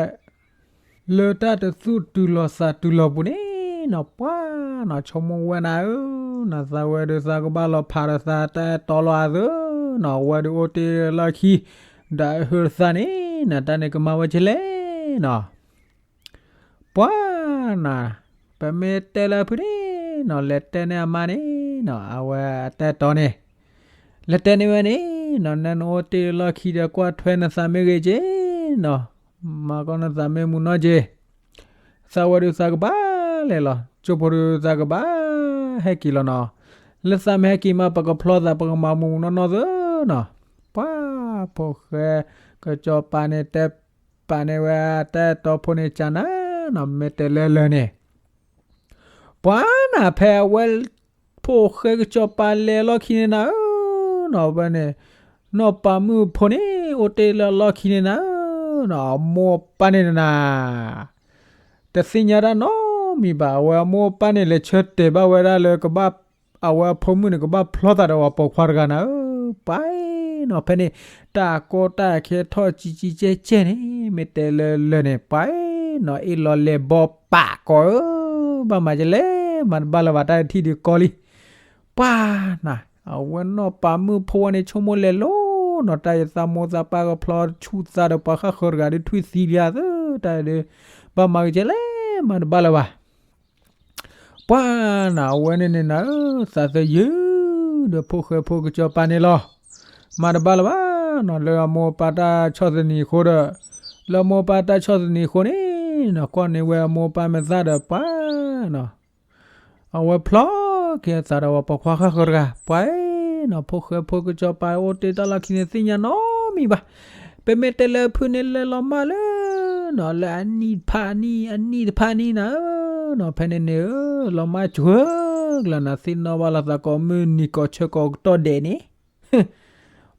လၢတၢ်တသူၣ်တုၤလီၤသးတုၤလီၤပူၤန့ၣ်နီၤ ပှၤနီၤ ဆိကမိၣ်ဝဲနၤဧၢနီၤ သးဝဲဒုးသးကဘၣ်လီၤဖးဒီးသးတၢ်အဲၣ်တီလီၤအသးနီၤ အဝဲဒုးအိၣ်တ့ၢ်လီၢ်ခံ ဒီးအဟုးသးန့ၣ်နီၤ တၢ်န့ၣ်ကမၤဝဲကလဲၣ်နီၤ ပှၤနီၤ ပမ့ၢ်တဲလၢအဖုန့ၣ်နီၤ လဲၤတဲန့ၢ်အမါန့ၣ်နီၤ အဝဲအတၢ်အဲၣ်တီန့ၣ် လဲၤတဲန့ၢ်ဝဲန့ၣ်နီၤ နနအိၣ်တ့ၢ်လီၢ်ခံဒီး ကွၢ်ထွဲနသးမ့ၢ်ဂ့ၤက့ၤနီၤ မၤကီနသးမ့ၢ်မုာ်နီၢ်က့ၤ သးဝဲဒုးသးကဘၣ်လဲၤလီၤ ကၠိဖိဒုးသးကဘၣ်ဟဲက့ၤလီၤနီၤ လၢသးမ့ၢ်ဟဲက့ၤမး ပကဖျီသး ပကမၤမုာ်မုာ်နီၢ်နီၢ်သ့နီၤ ပှၤဖိၣ်ဃဲ ကစီၤပၤန့ၣ်တဲပာ်န့ၢ်ဝဲတၢ်အဲၣ်တီဖိန့ၣ် ကနၤနီၤ မ့ၢ်တဲလၢလၢာ်န့ၣ် ပှၤနီၤ ဖဲအဝဲ ဖိၣ်ဃဲကစီၤပၤလဲၤလီၢ်ခံန့ၣ်နၤဧၢနီၤ ဝဲန့ၣ် နီၢ်ပၤမုၣ်ဖိန့ၣ် အိၣ်တ့ၢ်လၢအလီၢ်ခံန့ၣ်နၤဧၢ အမိၢ်အပၢ်န့ၣ်နၤ တသ့ၣ်ညါတၢ်နီတမံၤဘၣ် အဝဲအမိၢ်အပၢ်န့ၣ် လဲၤဆၢတဲာ်ဘၣ်ဝဲဒၣ်လၢကဘၣ် အဝဲအဖိမုၣ်န့ၣ် ကဘၣ်ဖျီသးဒီးပှၤပိာ်ခွါတဂၤနၤဧၢ ပှၤနီၤ ဖဲန့ၣ် တၢ်ကီတၢ်ခဲထီၣ်ကံကံကဲကဲန့ၣ် မ့ၢ်တဲလၢလၢာ်န့ၣ် ပှၤနီၤ အ့ၣ်လီၤလဲၤဘီပာ်ကီးဧၢ ဘၣ်မၤကလဲၣ် မၤတဘၣ်လၢၤဘၣ် တၢ်ထံၣ်ဒုးကီလံ ပှၤနီၤ အဝဲနီၢ်ပၤမုၣ်ဖိဝဲန့ၣ် ဆိကမိၣ်လဲၤလိၤနီၤ တၢ်ယသးမိၢ်သးပၢ်ကဖျီဆူၣ်သးဒီးပှၤဃၣ်ဃၢၤတဂၤဒုး ထွံၣ်သံလံဧါသၢ တၢ်ဒုး ဘၣ်မၤကလဲၣ် မၤတဘၣ်လၢၤဘၣ် ပှၤနီၤ အဝဲန့ၣ်န့ၣ်နၤဧၢ သးသယုၢ်ဒီး ဖိၣ်ဃဲဖိကစီၤပၤန့ၣ်လီၤ. မၤတဘၣ်လၢၤဘၣ်နီၤ လၢအမိၢ်အပၢ်တၢ်ဆီၣ်သနံးအဃိဒီး လၢအမိၢ်အပၢ်တၢ်ဆီၣ်သနံးအဃိန့ၣ်နီၤ ကွၢ်န့ၢ်ဝဲအမိၢ်အပၢ်မဲာ်သၣ်ဒီး ပှၤနီၤ အဝဲဖျီက့ၤအသးဒီးပှၤပိာ်ခွါဃၣ်ဃၢၤတဂၤ ပှၤနီၤ ဖိၣ်ဃဲဖိကစီၤပၤအိၣ်တ့ၢ်တၢ်လီၢ်ခံန့ၣ် သ့ၣ်ညါနီတမံၤဘၣ်. ပမ့ၢ်တဲလၢအဖုန့ၣ် လဲၤလီၤမၢ်လၢနီၤ လၢအနံၣ်တဖၣ်နံၣ် အနံၣ်တဖၣ်နံၣ်နၤဧၢနီၤ ဖဲန့ၣ်န့ၣ်ဧၢ လီၤမၢ်စှၤကလၢာ်နၤ သ့ၣ်နီၣ်ဘၣ်လီၤသးကိးမုၢ်နံၤကိးဆၢကိးကတီၢ်ဒဲးန့ၣ်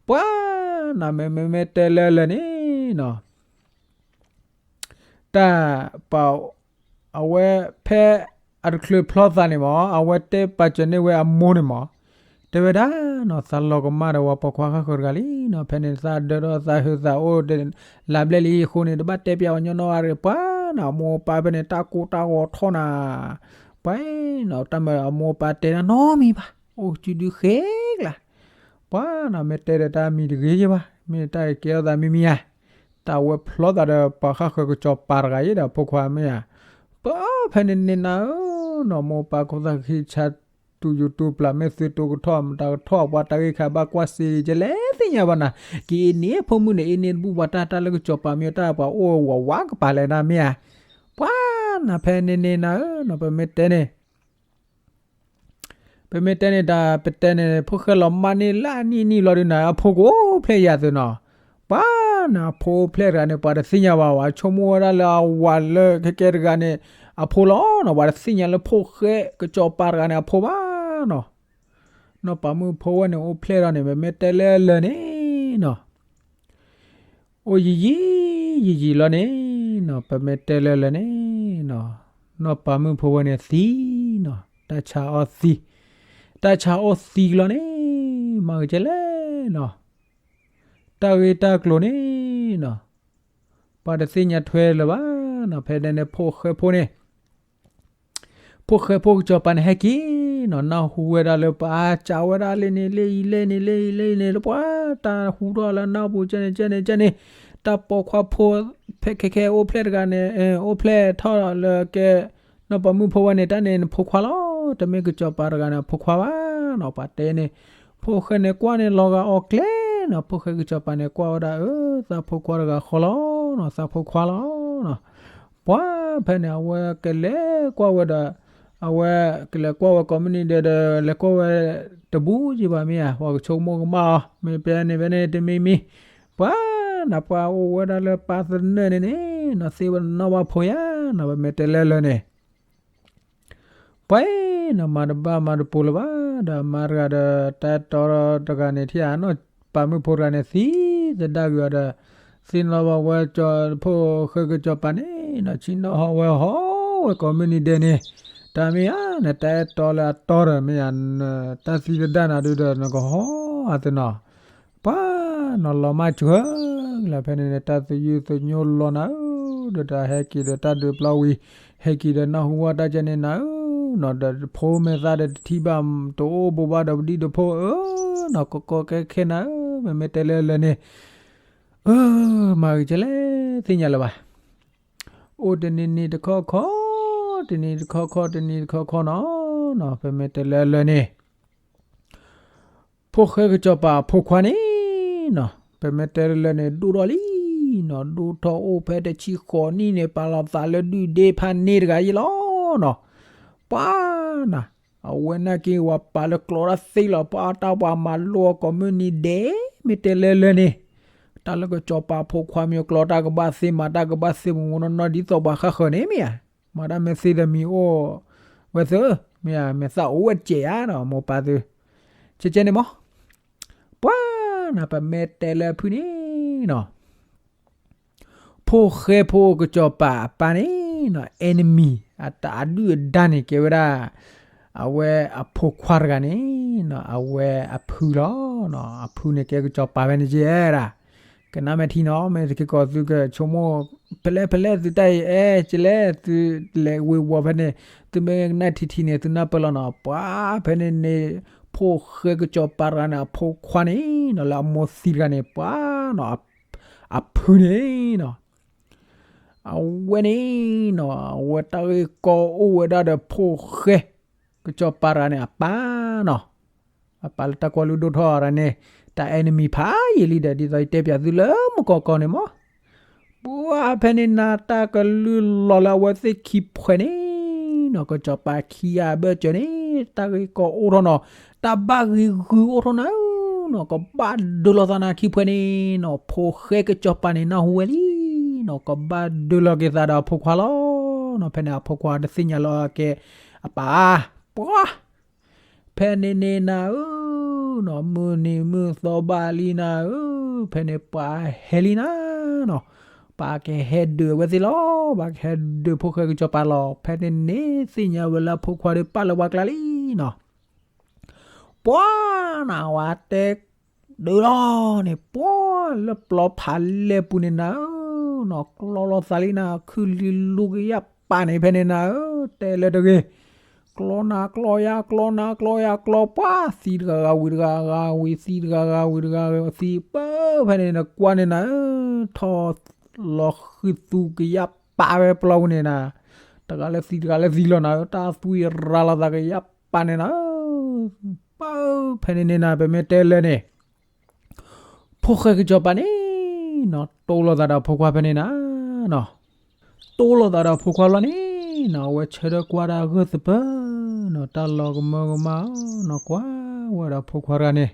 ပှၤနီၤ မ့မ့ၢ်မ့ၢ်တဲလၢလၢာ်န့ၣ်နီၤ တၢ်ပာ် အဝဲဖဲအတချုးဖျီသးန့ၣ်မး အဝဲတဲပာ်စၢၤန့ၢ်ဝဲအမိၢ်န့ၣ်မး တဲဝဲဒၣ်နီၤ သးလီၤကမၢ်ဒီးပှၤပိာ်ခွါဃၣ်ဃၢၤတဂၤလံနီၤ ဖဲန့ၣ်သးဒၢထီၣ်သးဟုးသးအိၣ် လါဘျဲၣ်လံအဃိန့ၣ် တဘၣ်တဲပျးဝဲညီနီၣ်အါရ့ၣ် ပှၤနီၤ အမိၢ်အပၢ်ဖဲန့ၣ် တၢ်ကိၢ်တၢ်ဂီၤထီၣ်နၤ ပှၤနီၤ တၢ်မၤအမိၢ်အပၢ်တဲတၢ်နီတမံၤဘၣ် အိၣ်ကစုဒုဃဲကျါ ပှၤနီၤ မ့ၢ်တဲဒီးတၢ်မံၤတဂ့ၤယဲဘၣ် မ့ၢ်တၢ်ကဲထီၣ်သးမံၤမံၤဧါ တၢ်ဝဲဖျီသးဒီးပှၤဃၣ်ဃၢၤကစီၤပၤတဂၤအံၤဒီးဖိခွါမ့ၢ်ဧါ ပဖဲန့ၣ်န့ၣ်နၤဧၢနီၤ မိၢ်ပၢ်ခိၣ်သၣ်ဃံဆါ တူၢ်ယူၤတူၢ်ပျၢ် မ့ၢ်သုတိၤကထီၣ် မတၤကထီၣ် ပှၤတၢ်ဂ့ၢ်ခါဘၣ်ကွၢ်စ့ကဲလဲၣ်သ့ၣ်ညါဘၣ်နၤ, ကအ့န့ၣ် ဖိမုၣ်န့ၣ် အ့န့ၢ်တဘူၣ် ပှၤတၢ်တၢ်လၢကစီၤပၤမ့ၢ်တၢ် ပှၤအိၣ်ဝးဝးကပၤလဲၣ်နၤမ့ၢ်ဧါ, ပှၤနၤဖဲန့ၣ်န့ၣ်နၤဧၢနီၤ ပမ့ၢ်တဲန့ၣ် ပမ့ၢ်တဲန့ၣ်တၢ် ပတဲန့ၣ် ဖိၣ်ဃဲလီၤမၢ်န့ၢ်လၢအနံၣ်နံၣ်လီၤဒုးနၤ အဖိကအိၣ်ဖျဲၣ်ယၤသုနီၤ, ပှၤနၤ အဖိအိၣ်ဖျဲၣ်တဂၤန့ၣ် ပှၤတသ့ၣ်ညါဘၣ်ဝဲ ဆိကမိၣ်ဝဲဒၣ်လၢအဝၤလၢခဲကဲတဂၤန့ၣ် အဖိလီၤနီၤ, ပှၤတသ့ၣ်ညါလၢဖိၣ်ဃဲကစီၤပၤတဂၤန့ၣ် အဖိဘၣ်နီၤ, နီၢ်ပၤမုၣ်ဖိဝဲန့ၣ် အိၣ်ဖျဲၣ်ထီၣ်န့ၣ် ပမ့ၢ်တဲလၢလၢာ်န့ၣ်နီၤ အိၣ်ယံာ်ယံာ်ယံာ်ယံာ်လီၤန့ၣ်နီၤ ပမ့ၢ်တဲလၢလၢာ်န့ၣ်နီၤ, နီၢ်ပၤမုၣ်ဖိဝဲန့ၣ်သံနီၤ တၢ်ဆါအီၣ်သံ, တၢ်ဆါအီၣ်သံကလီၤန့ၣ် မၤဂ့ၤကဲလဲၣ်နီၤ, တၢ်ဂ့ၢ်တၢ်ကျိၤန့ၣ်နီၤ ပှၤတသ့ၣ်ညါထွဲလၢၤဘၣ်နီၤ, ဖဲန့ၣ်န့ၣ် ဖိၣ်ဃဲဖိန့ၣ် ဖိၣ်ဃဲဖိကစီၤပၤန့ၣ်ဟဲက့ၤနီၤ, နၢ်ဟူဝဲဒၣ်လၢပှၤစံးဝဲဒၣ်လၢန့ၣ်လၢအံၤလၢန့ၣ်လၢအံၤလၢန့ၣ် လၢပှၤတၢ်ဟူထီၣ်လၢနၢ်ပူၤကဲန့ၣ်ကဲန့ၣ်ကဲန့ၣ်, တၢ်ပိာ်ခွါဖိ ဖဲခဲခဲအိၣ်ဖျဲၣ်တဂၤန့ၣ် အိၣ်ဖျဲၣ်ထီၣ်လၢကဲ နီၢ်ပၤမုၣ်ဖိဝဲန့ၣ် တၢ်န့ၣ်နဖိခွါလီၤ, တမ့ၢ်ကစီၤပၤတဂၤန့ၣ် အဖိခွါဘၣ်နီၤ, ပှၤတဲန့ၣ် ဖိၣ်ဃဲန့ၣ်ကွၢ်န့ၣ်လီၤဂာ်အီၤကျဲနီၤ, ဖိၣ်ဃဲကစီၤပၤန့ၣ် ကွၢ်ဝဲဒၣ်အၢ သးဖိခွါတဂၤဃီလီၤနီၤ, သးဖိခွါလီၤနီၤ, ပှၤဖဲန့ၣ် အဝဲကလဲၤကွၢ်ဝဲဒီး အဝဲကလဲၤကွၢ်ဝဲကိးမုၢ်နံၤဒဲးဒီး လဲၤကွၢ်ဝဲတဘူးကဘၣ်မ့ၢ်ဧါ, ပှၤကဆိကမိၣ်ကမၣ်အီၤ မ့ၢ်ဖဲန့ၣ်ဖဲန့ၣ်တမံၤမံၤ, ပှၤနၤ ပှၤအိၣ်ဝဲဒၣ်လၢပၢ်သနၢၣ်န့ၣ်န့ၣ်နီၤ သ့ဝဲနီၢ်ဘၣ်ဖိယါနီၤ, ပမ့ၢ်တဲလၢလၢာ်န့ၣ် ပှၤနီၤ မၤတဘၣ်မၤတပိၤလၢၤဘၣ်, ဒီးမါတဂၤဒီး တၢ်အဲၣ်တီတဂၤန့ၣ် ထံၣ်ဧါနီၤ, ပၤမုၣ်ဖိတဂၤန့ၣ် သံသဒၣ်ကွံာ်အီၤဒီး သ့ၣ်နီၣ်ဘၣ်ဝဲကၠီ ဖိၣ်ဃဲကစီၤပၤန့ၣ်နီၤ ဆ့ၣ်နီၤဟီၣ်ဝဲဟီၣ်ဝဲကိးမုၢ်နံၤဒဲးန့ၣ်, တၢ်မ့ၢ်ဧါန့ၣ် တၢ်အဲၣ်တီလၢအတီဒီး မ့ၢ်ဧါ, တၢ်သံသဒၣ်နၤဒုဒီး နကဟီၣ်အသးနီၤ ပှၤနီၤ လီၤမၢ်စှၢလၢဖဲန့ၣ်န့ၣ် တၢ်သယုၢ်သညိလီၤနၤဧၢ, ဒီးတၢ်ဟဲက့ၤဒီးတၢ်ဒုးပျီဝံၤ ဟဲက့ၤဒီးနၢ်ဟူဝဲတၢ်ကဲန့ၣ်နၤဧၢနီၤ, ဒီးဖိမ့ၢ်သၣ်ဒီးတထံၣ်ဘၣ် တအိၣ်ဘူးဘၣ်ဒီးပဒံၣ်ဒီးဖိဧၢနီၤ, ကီကီခဲခဲနၤဧၢ, မ့မ့ၢ်တဲလၢလၢာ်န့ၣ် အၢ မၤဂ့ၤကလဲၣ် သ့ၣ်ညါလၢၤဘၣ်, အိၣ်တနံၤနံၤတခီခီ, တနံၤတခီခီ တနံၤတခီခီနီၤ, ပမ့ၢ်တဲလၢလၢာ်န့ၣ် ဖိၣ်ဃဲကစီၤပၤအဖိခွါန့ၣ်နီၤ, ပမ့ၢ်တဲလၢလၢာ်န့ၣ် ဒိၣ်ထီၣ်လံနီၤ, ဒိၣ်ထီၣ်အိၣ်ဖဲတဆံဃိးနံၣ်န့ၣ် ပာ်လီၤသးလၢဒုၣ်ဒ့ဖးန့ၢ်တဂၤအံၤလီၤနီၤ, ပှၤနၤ အဝဲနာ်က့ၤဝဲပာ်လၢကျီတၢ်သ့လီၤ, ပှၤတၢ်ပှၤမၤလိအီၤကိးမုၢ်နံၤဒဲး, မ့ၢ်တဲလၢလၢာ်န့ၣ် တၢ်လၢကစီၤပၤဖိခွါမ့ၢ်ကျီတၢ်ကဘၣ်သ့ မၤတၢ်ကဘၣ်သ့ မ့ၢ်နီၢ်နီၢ်ဒ်သိးပှၤဃၣ်ဃၢၤန့ၣ်မ့ၢ်ဧါ, မၤတၢ်မ့ၢ်သ့ဒီးမံၤအိၣ်ဝဲသ့, မ့ၢ်ဧါ, မ့ၢ်သၣ်အိၣ်ဝဲတစဲးဧါနီၤ မိၢ်ပၢ်သု, ကဲကဲန့ၣ်မး, ပှၤနၤ ပမ့ၢ်တဲလၢဖုၣ်န့ၣ်နီၤ ဖိၣ်ဃဲဖိကစီၤပၤအပၢ်န့ၣ်နီၤ enemy အတၢ်အဒုၣ်အဒါန့ၣ် ကဲဝဲဒၣ် အဝဲအဖိခွါတဂၤန့ၣ်နီၤ အဝဲအဖုလီၤနီၤ, အဖုန့ၣ်ကဲကစီၤပၤဖဲန့ၣ်ကဲဒၣ်, ကနၣ်မဲာ်ထံနီၤ မ့ၢ်တခ့ကီးသုကဆိကမိၣ် ဖဲလဲၣ်ဖဲလဲၣ်သုတၢ်အံၤအဲၣ်ကလဲၣ် သုလဲၤဝ့ၤဝီၤဖဲန့ၣ် သုမ့ၢ်ကနၣ်ထံထံန့ၣ် သုနၢ်ပၢၢ်လီၤနီၤ, ပှၤဖဲန့ၣ်န့ၣ် ဖိၣ်ဃဲကစီၤပၤတဂၤန့ၣ် အဖိခွါန့ၣ်နီၤ လၢအမိၢ်သံတဂၤန့ၣ် ပှၤနီၤ အဖုန့ၣ်နီၤ အဝဲန့ၣ်နီၤ အဝဲတၢ်ဂ့ၢ်ကီအိၣ်ဝဲဒၣ်ဒီးဖိၣ်ဃဲ ကစီၤပၤတဂၤန့ၣ် အပၢ်နီၤ, အပၢ်လၢတၢ်ကွၢ်လုၢ်ဒိၣ်ထီၣ်တဂၤန့ၣ် တၢ် enemy ဖးယံာ်လံဒီး ဒ်သိးယတဲပၠးသုလၢမုၢ်ကီၢ်ကီၢ်န့ၣ်မး ပှၤဖဲန့ၣ်နၤ တၢ်ကလုၢ်လီၤလၢအဝဲသ့ၣ်ခံဖှဲးန့ၣ်နီၤ ကစီၤပၤခံဂၤအဘၢၣ်စၢၤန့ၣ် တၢ်ဂ့ၢ်ကီအိၣ်ထီၣ်နီၤ တၢ်ဘၣ်ဂံၤဂုၤအိၣ်ထီၣ်နၤဧၢနီၤ ကဘၣ်ဒုးလိာ်သးနၤခံဖှဲးန့ၣ်နီၤ ဖိၣ်ဃဲကစီၤပၤန့ၣ် နၢ်ဟူဝဲလံနီၤ ကဘၣ်ဒုးလိာ်က့ၤသးဒီးအဖိခွါလီၤနီၤ ဖဲန့ၣ်အဖိခွါတသ့ၣ်ညါလီၤက့ၤအပၢ် ပှၤ ဖဲန့ၣ်န့ၣ်နၤဧၢနီၤ မုၢ်နံၤမုၢ်သီဘၣ်လံနၤဧၢ ဖဲန့ၣ်ပှၤဟဲလံနၤနီၤ ပှၤကဟဲဒုးအဝဲသ့ၣ်လီၤ ပှၤကဟဲဒုးဖိၣ်ဃဲကစီၤပၤလီၤ ဖဲန့ၣ်န့ၣ်သ့ၣ်ညါဝဲလၢအဖိခွါဒီး ပာ်လၢပှၤကျါလံနီၤ ပှၤနၤ ဝဲတဲဒုးလီၤန့ၣ် ပှၤလၢပျီဖးလဲၢ်ပူၤန့ၣ်နၤဧၢနီၤ ကျီလိာ်သးလံနၤ ခုၣ်လံလူကယၢ်ပာ်န့ၣ် ဖဲန့ၣ်နၤဧၢ တဲလၢတဂ့ၤ ကျီနၤကျီယၤ ကျီနၤကျီယၤ ကျီပှၤ သံတဂၤဂၤဝံၤတဂၤဂၤဝံၤ သံတဂၤဂၤဝံၤတဂၤဂၤသံ ပၢ်ဖဲန့ၣ်နကွၢ်န့ၣ်နၤဧၢ ထီၣ်လီၤဃံးသူကယၢ်ပာ်ဝဲပျီပူၤန့ၣ်နၤ တဂၤလၢသံတဂၤလၢသံလီၤနၤဧၢ တၢ်သွံၣ်ရၤလီၤသးကယၢ်ပာ်န့ၣ်နၤဧၢ ပၢ်ဧၢ ဖဲန့ၣ်န့ၣ်နၤ ပမ့ၢ်တဲလၢာ်န့ၣ် ဖိၣ်ဃဲကစီၤပၤန့ၣ်နီၤ တိၢ်လိာ်သးဒီးဖိခွါဖဲန့ၣ်နၤနီၤ. တိၢ်လိာ်သးဒီးဖိခွါလီၤန့ၣ်နီၤ အဝဲဆၢထၢၣ်ကွၢ်တၢ်ဂၢၢ်သပၢၤနီၤ တၢ်လီၤကမၢကမၣ်နီၤ ကွၢ်ဝဲဒီးဖိခွါတဂၤန့ၣ်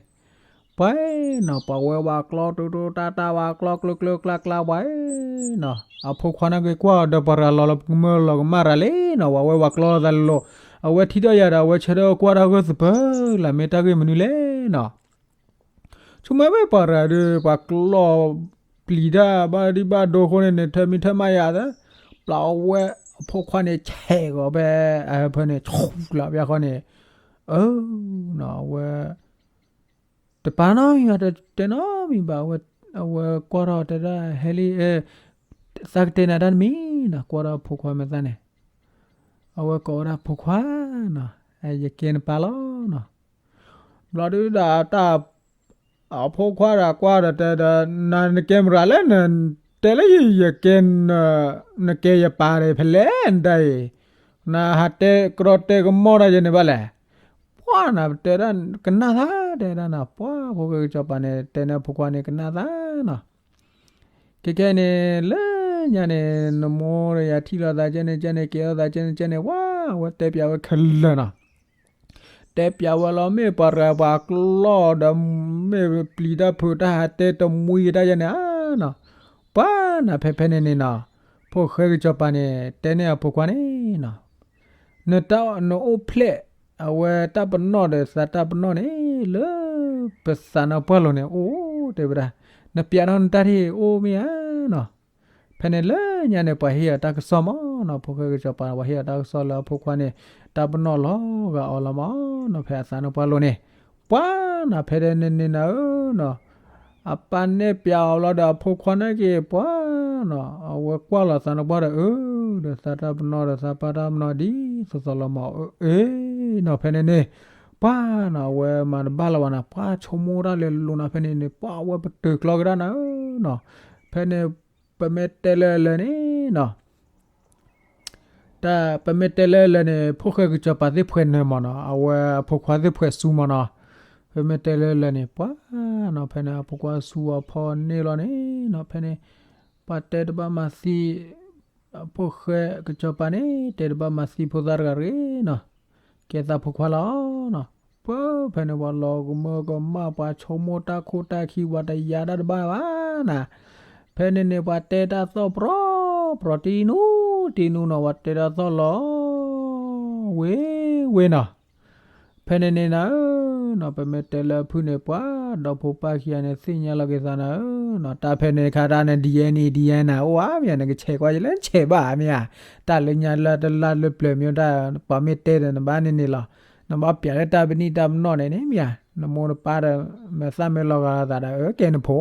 ပှၤနီၤ ပှၤဝဲဝးကျီတိတိတၢ်တၢ်ဝးကျီကျၢကျၢကျါကျါပှၤနီၤ အဖိခွါန့ၣ်က့ၤကွၢ်အီၤဒီးပှၤရၤလီၤလီၤကမၢလီၤကမၣ်ရၤလံနီၤ ပှၤဝဲဝးကျီလိာ်သးလိၤလိၤ အဝဲထံၣ်ဒီးယၤဒီး အဝဲဆၢထၢၣ်ကွၢ်တၢ်ဂၢၢ်သပၢၤလၢ မ့ၢ်တၢ်ဂ့ၢ်မနုၤလဲၣ်နီၤ. ဆိကမိၣ်ဝဲပှၤရၤဒီး ပှၤကျီပျံၤတၢ်ဘၣ်ဒံးဘၣ်ဒိအဃိန့ၣ်န့ၣ် ထၢမံထၢမးယၤသၢ ပျၢ်အဝဲအဖိခွါန့ၣ် ဆဲးဂီၤဖဲ အဟၢဖၢန့ၣ် ဆူၣ်လီၤဖဲအဃိန့ၣ် အၢ နီၤ အဝဲ တပာ်နီတမံၤဘၣ် တတဲနီတမံၤဘၣ် အဝဲကွၢ်ထီၣ်တဲဒၣ် ဟဲလံ သးကတဲနၤတၢ်တမံၤနီၤ ကွၢ်ထီၣ်ဖိခွါမဲာ်သၣ်န့ၣ် အဝဲကိးဝဲဒၣ်ဖိခွါနီၤ ယကဲနပၢ်လီၤနီၤ. ဘျီဒုးဒီးတၢ် အဖိခွါဒီးကွၢ်ဒီးတဲဒီး နၤနကဲမရၤလၢန တဲလၢယကဲ နကဲယပၢ်ဒီးဖဲလဲၣ်နတၢ်အံၤ နဟးတဲကရီတဲကမီၣ်တၢ်ယဲန့ၣ်ဘၣ်လဲၣ်. ပှၤနၤတဲဒၣ်ကနၣ်သး တဲဒၣ်နၤ ပှၤဖိၣ်ဃဲကစီၤပၤန့ၣ် တဲန့ၢ်အဖိခွါန့ၣ်ကနၣ်သးနီၤ. ခဲခဲအံၤန့ၣ် လၢညါန့ၣ် နမိၢ်ဒီးယၤထံၣ်လိာ်သးကဲန့ၣ်ကဲန့ၣ် ကဲထီၣ်သးကဲန့ၣ်ကဲန့ၣ် ပှၤအဝဲတဲပၠးဝဲခဲလၢာ်နီၤ တဲပၠးဝဲလီၤ မ့ၢ်ပှၤရၤပှၤကျီဒီး မ့ၢ်ပျံၤတၢ်ဖုးတၢ်ဟးတဲတမှံတၢ်ယဲန့ၣ်ဧါနီၤ. ပှၤနၤဖဲဖဲန့ၣ်န့ၣ်နီၤ ဖိၣ်ဃဲကစီၤပၤန့ၣ် တဲန့ၢ်အဖိခွါန့ၣ်နီၤ နတၢ်နအိၣ်ဖျဲၣ် အဝဲတၢ်ပနီၣ်ဒီးသးတၢ်ပနီၣ်န့ၣ် လၢပသးနါပှၢ်လိၤန့ၣ် အိၣ်တဲဝဲဒၣ် နပၠးထီၣ်နတၢ်ထံၣ်အိၣ်မ့ၢ်ဧါနီၤ. ဖဲန့ၣ်လၢညါန့ၣ် ပှၤဟ့ၣ်အီၤတၢ်ကစီၣ်မးနီၤ ဖိၣ်ဃဲကစီၤပၤ ပှၤဟ့ၣ်အီၤတၢ်ကစီၣ်လၢအဖိခွါန့ၣ် တၢ်ပနီၣ်လီၤဂာ်အီၤလီၤမးနီၤ ဖဲအသးနါပှၢ်လိၤန့ၣ် ပှၤနၤဖဲန့ၣ်န့ၣ်နၤဧၢနီၤ အပၢ်နဲၣ်ပၠးအီၤလီၤဒီးအဖိခွါန့ၣ်က့ၤ ပှၤနီၤ အဝဲကွၢ်လီၤသးနါပှၢ်ဒီး အၢ ဒီးသးတၢ်ပနီၣ်ဒီးသးပၢ်တၢ်ပနီၣ်ဒ်သိးသိးလီၤမး အၢ အ့နီၤ ဖဲန့ၣ်န့ၣ် ပှၤနီၤ အဝဲမၤတဘၣ်လၢၤဘၣ်နီၤ ပှၤဆိကမိၣ်တၢ်လဲၤလိၤနီၤ ဖဲန့ၣ်န့ၣ် ပှၤဝဲပတုာ်ကျီကဒါနၤဧၢနီၤ ဖဲန့ၣ် ပမ့ၢ်တဲလၢလၢာ်န့ၣ်နီၤ တၢ်ပမ့ၢ်တဲလၢလၢာ်န့ၣ် ဖိၣ်ဃဲကစီၤပၤသ့ၣ်ဖှဲးနၢၤမးနီၤ အဝဲအဖိခွါသ့ၣ်ဖှဲးဆူမးနီၤ ပမ့ၢ်တဲလၢလၢာ်န့ၣ် ပှၤနီၤ ဖဲန့ၣ် အဖိခွါဆူအဖီန့ၣ်လီၤန့ၣ်နီၤ ဖဲန့ၣ် ပှၤတဲတဘၣ်မၤသံ ဖိၣ်ဃဲကစီၤပၤန့ၣ် တဲတဘၣ်မၤသံဖိသၣ်တဂၤတဂ့ၤနီၤ ကဲသးဖိခွါလီၤနီၤ ပှၤဖဲန့ၣ် ပှၤလီၤကမၢကမၣ် ပှၤဆိကမိၣ်တၢ်ခိၣ်တၢ်ခံ ပှၤတယာ်တၢ်တဘၣ်ဘၣ်နၤ ဖဲန့ၣ်န့ၣ် ပှၤတဲတၢ်သီၣ်ပြီပြီ တံနူ တံနူနီၤ ပှၤတဲတၢ်သီၣ်လီၤ ဝ့ၤဝ့ၤနီၤ ဖဲန့ၣ်န့ၣ်နၤဧၢနီၤ ပမ့ၢ်တဲလၢအဖုၣ်န့ၣ် ပှၤဒီဖိပၢ်ခံဂၤန့ၣ် သ့ၣ်ညါလီၤက့ၤသးနၤဧၢနီၤ တၢ်ဖဲန့ၣ်ခါတၢ်န့ၣ် ဒံယဲနံၣ် ဒံယဲနၤ အိၣ်ဧါမ့ၢ်ဧါ နကဆဲးကွၢ်ယလဲၣ် နဆဲးဘၣ်ဧါမ့ၢ်ဧါ တၢ်လၢညါလၢတလါလၢပျၢၤမ့ၢ်တၢ် ပှၤမ့ၢ်တဲဒီးနဘၣ်န့ၣ်န့ၣ်လီၤ နဘၣ်ပၠးလၢတၢ်ပနံၣ်တၢ်ပနီၣ်န့ၣ်န့ၣ်မ့ၢ်ဧါ နမိၢ်နပၢ်ဒီး မဲာ်သၣ်မ့ၢ်လီၤဂာ်သးဒီး အၢ ကဲနဖိ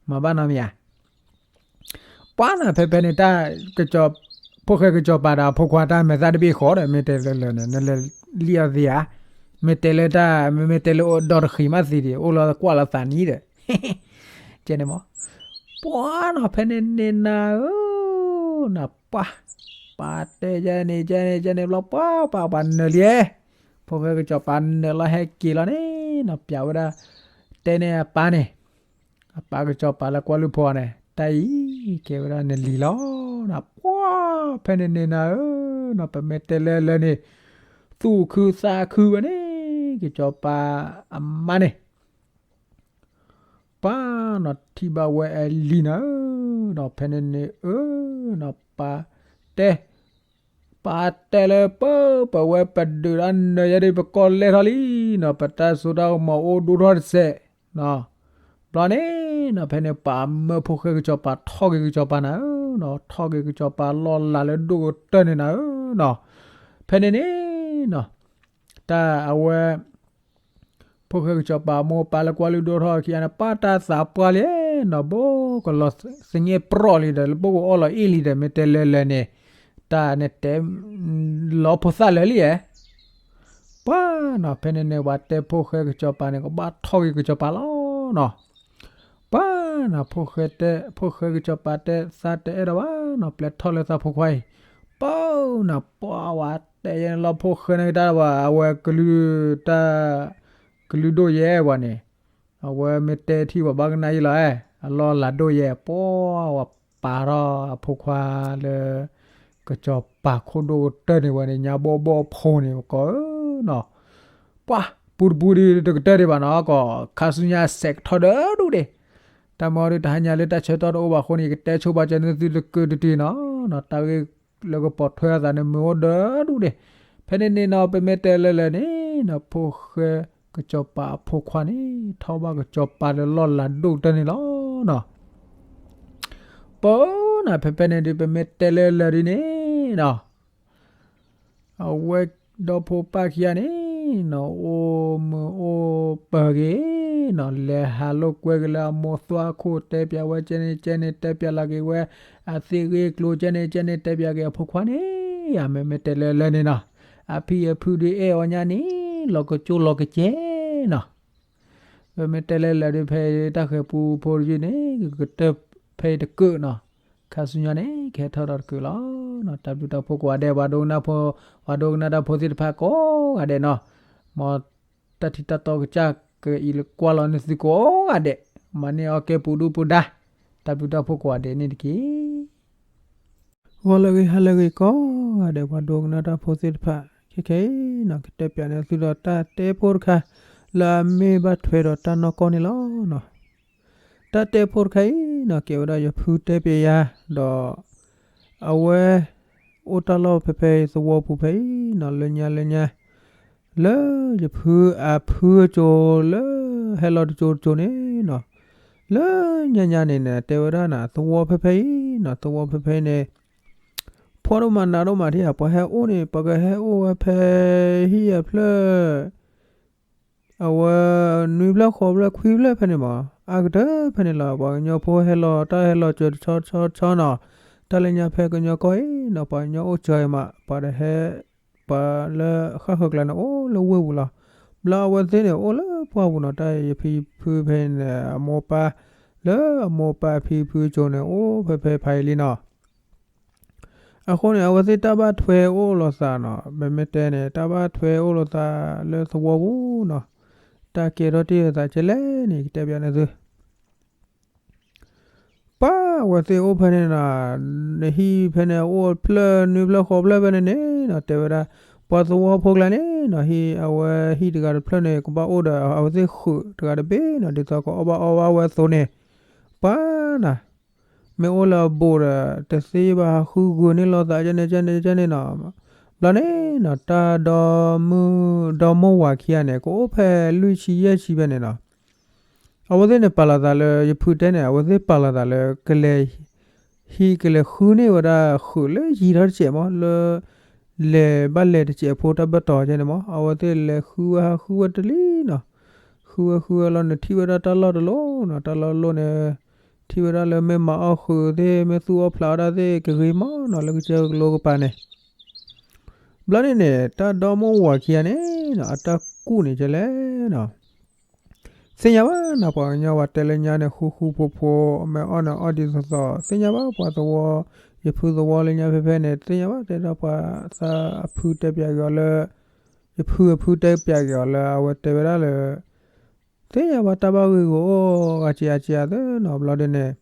မၤဘၣ်နီတမံၤဧါ ပှၤနၤဖဲဖဲန့ၣ် တၢ် ဖိၣ်ဃဲကစီၤပၤဒီးအဖိခွါတၢ်မဲာ်သၣ်တဘ့ၣ်ဃီဒီး မ့ၢ်တဲလၢလၢာ်န့ၣ် နလဲၤလံၣ်အီၤသ့ဧါ မ့ၢ်တဲလၢတၢ် မ့မ့ၢ်တဲလၢဒီတဃံးမးသံဒံး အိၣ်လီၤကွၢ်လီၤသးနံၤဒီး ကဲန့ၣ်မး ပှၤနီၤဖဲန့ၣ်န့ၣ်နၤဧၢ နၤပှၤ ပှၤတဲယဲန့ၣ် ယဲန့ၣ် ယဲန့ၣ်ဘျီ ပှၤပှၤပှၤနၢၤလံ ဖိၣ်ဃဲကစီၤပၤနၢၤလီၤဟဲက့ၤလီၤန့ၣ်နီၤ ပၠးဝဲဒၣ် တဲန့ၢ်အပၢ်န့ၣ် အပၢ်ကစီၤပၤလၢကွၢ်လုၢ်ဖိအီၤန့ၣ် တၢ်အံၤ ကဲဝဲဒၣ်နလံၤလီၤ နၤပှၤ ဖဲန့ၣ်န့ၣ်နၤဧၢ နီၤ ပမ့ၢ်တဲလၢလၢာ်န့ၣ် သူၣ်ခုသးခုဝဲန့ၣ် ကစီၤပၤအမါန့ၣ် ပှၤနီၤထံၣ်ဘၣ်ဝဲအလံၤနၤဧၢ နီၤ ဖဲန့ၣ်န့ၣ် အၢ နီၤ ပၢ်တဲ ပၢ်တဲလၢပၢ် ပဝဲပဒုးတၢ်နၢၤယဲဒ်ပကီၢ်လဲၢ်ထီၣ်လံနီၤ ပတၢ်စိတၢ်ကမီၤအိၣ်ဒိၣ်ထီၣ်တစဲးနီၤ ဘျီန့ၣ်နီၤ ဖဲန့ၣ် ပၢ်မၢဖိၣ်ဃဲကစီၤပၤထီၣ်က့ၤကစီၤပၤနၤဧၢနီၤ ထီၣ်က့ၤကစီၤပၤလီၢ်လၤလၢဒိၣ်ကတၢၢ်န့ၣ်နၤဧၢနီၤ ဖဲန့ၣ်န့ၣ်နီၤ တၢ်အဝဲ ဖိၣ်ဃဲကစီၤပၤမိၢ်ပၢ်လၢကွၢ်လုၢ်ဒိၣ်ထီၣ်ခံဂၤန့ၣ် ပၢ်တၢ်သးပှၢ်လံနီၤ ဘိကလီၤသငဲၢ်ပြီၣ်လံဒီး လၢဘိကအိၣ်လီၤအ့ၣ်လံဒီး မ့ၢ်တဲလၢလၢာ်န့ၣ် တၢ်န့ၣ်တဲ လီၤဖိသၣ်လၢာ်လံဧါ ပှၤနီၤ ဖဲန့ၣ်န့ၣ် ပှၤတဲဖိၣ်ဃဲကစီၤပၤန့ၣ် ကဘၣ်ထီၣ်က့ၤကစီၤပၤလီၤနီၤ ပှၤနီၤ ဖိၣ်ဃဲတဲ ဖိၣ်ဃဲကစီၤပၤတဲ သးတအဲၣ်ဒိးဘၣ်နီၤ ပျဲထီၣ်လၢသးဖိခွါအံၤ ပှၤနီၤ ပှၤဝဲတဲယဲန့ၣ်လီၤ ဖိၣ်ဃဲန့ၣ်ကတၢၢ်ဘၣ် အဝဲကလုၢ်တၢ် ကလုၢ်ဒိၣ်ယဲပှၤန့ၣ်, အဝဲမ့ၢ်တဲထံၣ်ပှၤဘၣ်ကနၣ်ယဲလီၤ, အလီၢ်လၤဒိၣ်ယဲ, ပှၤပာ်ထီၣ်အဖိခွါလၢ ကစီၤပၤခိၣ်ဒိၣ်ကတၢၢ်န့ၣ်ဝဲန့ၣ် ညါဘီၣ်ဘီၣ်ဖိန့ၣ် ကီးဧၢနီၤ, ပှၤပူတပူဒ်တကတၢၢ်ဒံးဘၣ်နီၤ, ကီးခါဆူညါစဲးကထီၣ်ဒီးဒူၣ်ဒံး, တၢ်မၤအီၤဒ်တဟါညါလၢတၢ်ဆၢကတီၢ်တအိၣ်ဘၣ်အဃိန့ၣ် ယကတဲဆိပာ်စၢၤနသုတကုာ်တတံၢ်နီၤ, တၢ်ဂ့ၢ်လၢကပိာ်ထွဲအသးန့ၣ် မ့ၢ်အိၣ်ဒီးဒူၣ်ဒံး, ဖဲန့ၣ်န့ၣ်နီၤ ပမ့ၢ်တဲလၢလၢာ်န့ၣ်နီၤ ဖိၣ်ဃဲကစီၤပၤအဖိခွါန့ၣ် ထီၣ်ဘၣ်ကစီၤပၤလၢလီၢ်လၤဒိၣ်ကတၢၢ်န့ၣ်လီၤနီၤ. ပနၤဖဲဖဲန့ၣ်ဒုး ပမ့ၢ်တဲလၢလၢာ်ဒ်န့ၣ်နီၤ, အဝဲဒီဖိပၢ်ခံဂၤန့ၣ်နီၤ အိၣ်မုာ်အိၣ်ပၢၤက့ၤနီၤ, လဲၤဟးလိာ်ကွဲက့ၤလၢအမိၢ်သွၣ်ခိၣ် တဲပၠးဝဲကဲန့ၣ်ကဲန့ၣ် တဲပၠးလီၤက့ၤဝဲ အသ့ၣ်ဂ့ၢ်ကျိၤကဲန့ၣ်ကဲန့ၣ် တဲပၠးက့ၤအဖိခွါန့ၣ်, ယမ့မ့ၢ်တဲလၢလၢာ်န့ၣ်နီၤ, အဖံအဖုဒုးအဲၣ်အီၤညါန့ၣ် လီၤကကၠိလီၤကကဲနီၤ. ပမ့ၢ်တဲလၢလၢာ်ဒုး ဖဲတၢ်ဃဲၤပူဖိတယုၢ်န့ၣ် ကကတၢၢ်ဖဲအံၤတကုာ်နီၤ, ခါဆူညါန့ၣ် ကဟဲထီၣ်ဒီးတကုာ်လီၤနီၤ. တၢ်ဘျုးတၢ်ဖှိၣ်ကိးဂၤဒဲး ပှၤဒိကနၣ်တၢ်ဖိ ပှၤဒိကနၣ်တၢ်ဖိသ့ၣ်တဖၣ်ကိးဂၤဒဲးနီၤ, မ်တၢ်ထံၣ်တၢ်တီကစၢ်ကအံးကွၢ်လီၤနသုကိးဂၤဒဲး, မၤန့ၢ်အီၣ်ကဲပူၤဒူပူၤဒါ, တၢ်ဘျုးတၢ်ဖှိၣ်ကိးဂၤဒဲးန့ၣ်တက့ၢ်. ဂီၤလၢအဂ့ၤ ဟါလၢအဂ့ၤကိးဂၤဒဲး ပှၤဒိကနၣ်တၢ်ဖိသ့ၣ်တဖၣ်, ခဲခဲအံၤနီၤ ကတဲပၠးန့ၢ်သုဒီးတၢ်တဲဖိတခါ လၢအမ့ၢ်ဘၣ်ထွဲဒီးတၢ်နီၢ်ကီၢ်န့ၣ်လီၤနီၤ. တၢ်တဲဖိတခါအံၤနီၤ ကဲဝဲဒၣ်ယဖုတဲပၠးယၤ, ဒီးအဝဲ အိၣ်တၢ်လီၢ်ဖဲဖဲအံၤသဝီပူၤဖဲအံၤနီၤ လၢညါလၢညါ လၢယဖုအဖုအစိၤလၢ ဟဲလီၤတစိၤတစိၤန့ၣ်နီၤ, လၢညါညါန့ၣ်န့ၣ် တဲဝဲဒၣ်နၤ သဝီဖဲဖဲအံၤနီၤ သဝီဖဲဖဲအံၤန့ၣ် ဖှီၣ်ဒိၣ်မးနးဒိၣ်မးထံဧါ, ပှၤဟဲအိၣ်န့ၣ် ပှၤကဟဲအိၣ်ဝဲဖဲဟံၣ်အဖျၢၣ် အဝဲ နွံဖျၢၣ်ဃိးဖျၢၣ်ခွံဖျၢၣ်ဖဲန့ၣ်မး အါကတၢၢ်ဖဲန့ၣ်လီၤ. ပှၤကညီဖိဟဲလီၤတၢ်ဟဲလီၤစၢၤတဆီဆီဆီနီၤ, တၢ်လၢညါဖဲကညီကီၢ်အံၤနီၤ ပှၤကညီအိၣ်စၢၤအံၤမး ပှၤတဟဲ ပှၤလၢဃၣ်ဃၢၤကျါန့ၣ် အိၣ်လၢဝ့ၢ်ပူၤလီၤ. ဘျီအဝဲသ့ၣ်န့ၣ် အိၣ်လၢပှၢ်ပူၤနီၤ, တၢ်ယဖံယဖုဖဲန့ၣ် အမိၢ်ပၢ် လၢအမိၢ်ပၢ်ဖံဖုအစိၤန့ၣ် အိၣ်ဖဲဖဲဖဲအံၤလံနီၤ. အဃိန့ၣ် အဝဲသ့ၣ်တၢ်ဘၣ်ထွဲအိၣ်လိာ်သးနီၤ, မ့မ့ၢ်တဲန့ၣ် တၢ်ဘၣ်ထွဲအိၣ်လိာ်သးလၢသဝီပူၤနီၤ, တၢ်ကဲထီၣ်တ့ၢ်အသးကဲလဲၣ်န့ၣ် ကတဲပၠးန့ၢ်သု ပှၤအဝဲသ့ၣ်အိၣ်ဖဲန့ၣ်နီၤ, နဟံၣ်ဖဲန့ၣ်အအိၣ်ဖျၢၣ်နွံဖျၢၣ်ဃိးဖျၢၣ်ဖဲန့ၣ်န့ၣ်နီၤ, တဲဝဲဒၣ် ပှၤသဝီဖိကျါန့ၣ်နီၤ ဟံၣ်အဝဲဟံၣ်တဂၤတဖျၢၣ်န့ၣ် ကဘၣ်အိၣ်ဒီးအဝဲသ့ၣ်ဃုာ်တဂၤတဘ့ၣ်နီၤ, ဒ်သိးကအီၣ်ဘၣ်အီဘၣ်ဝဲအသိးန့ၣ်, ပှၤနီၤ မ့ၢ်အိၣ်လၢအဘူးဒီး တသ့ဘၣ်ဟးဃုဂုာ်န့ၢ်လိာ်သးကဲန့ၣ်ကဲန့ၣ်ကဲန့ၣ်နီၤ, ဘျီန့ၣ်နီၤ တၢ်ဒီမုၣ် ဒီမိၢ်ဝၤခံဂၤန့ၣ် ကအိၣ်ဖဲလွံၢ်ဆံယဲၢ်ဆံဖဲန့ၣ်နီၤ အဝဲသ့ၣ်န့ၣ်ပာ်လီၤသးလၢ ယဖုတဲန့ၣ် အဝဲသ့ၣ်ပာ်လီၤသးလၢ ကလဲၤ ဟံးကလဲၤဃုန့ၢ်ဝဲဒၣ်ဃုာ်လၢယံၤထီၣ်တစဲးမး လၢ လဲၤဘၣ်လဲၤတစဲးဖိတၢ်ဘၢၣ်တီၤကဲန့ၣ်မး အဝဲသ့ၣ်လဲၤဃုဝဲဟးဃုဝဲတလံနီၤ, ဃုဝဲဃုဝဲလီၤန့ၣ် ထံၣ်ဝဲဒၣ်တၢ်လီၢ်တလီၢ်နီၤ, တၢ်လီၢ်လီၢ်န့ၣ် ထံၣ်ဝဲဒၣ်လၢမ့ၢ်မၤအီၣ်ဃုာ်သ့ၣ် မ့ၢ်သူၣ်အီၣ်ဖျးအီၣ်တၢ်သ့ၣ် ကဂ့ၤမးနီၤ လၢကစၢၢ်ကလိကပၤန့ၣ် ဘျီန့ၣ်န့ၣ် တၢ်ဒီမိၢ်ဝၤခံဂၤန့ၣ်နီၤ အတၢ်ကူၣ်န့ၣ်ကဲလဲၣ်နီၤ, သ့ၣ်ညါဘၣ်နီၤ ပှၤကညီပှၤတဲလၢညါန့ၣ် ဃူဃူဖိးဖိး အမဲာ်အီၣ်န့ၣ်အီၣ်ဒ်သိးသိး သ့ၣ်ညါဘၣ်ပှၤသဝီ ယဖုသဝီလၢညါဖဲဖဲန့ၣ် သ့ၣ်ညါဘၣ်တဲဒၣ်ပှၤသးအဖုတဲပၠးက့ၤအီၤလၢ ယဖုအဖုတဲပၠးက့ၤအီၤလၢ အဝဲတဲဝဲဒၣ်လၢ သ့ၣ်ညါဘၣ်တၢ်ဘၣ်ဂ့ၢ်ဂီၤအိၣ်ဂၤစံးအါစံးအါသၢနီၤ ဘျီဒ်န့ၣ်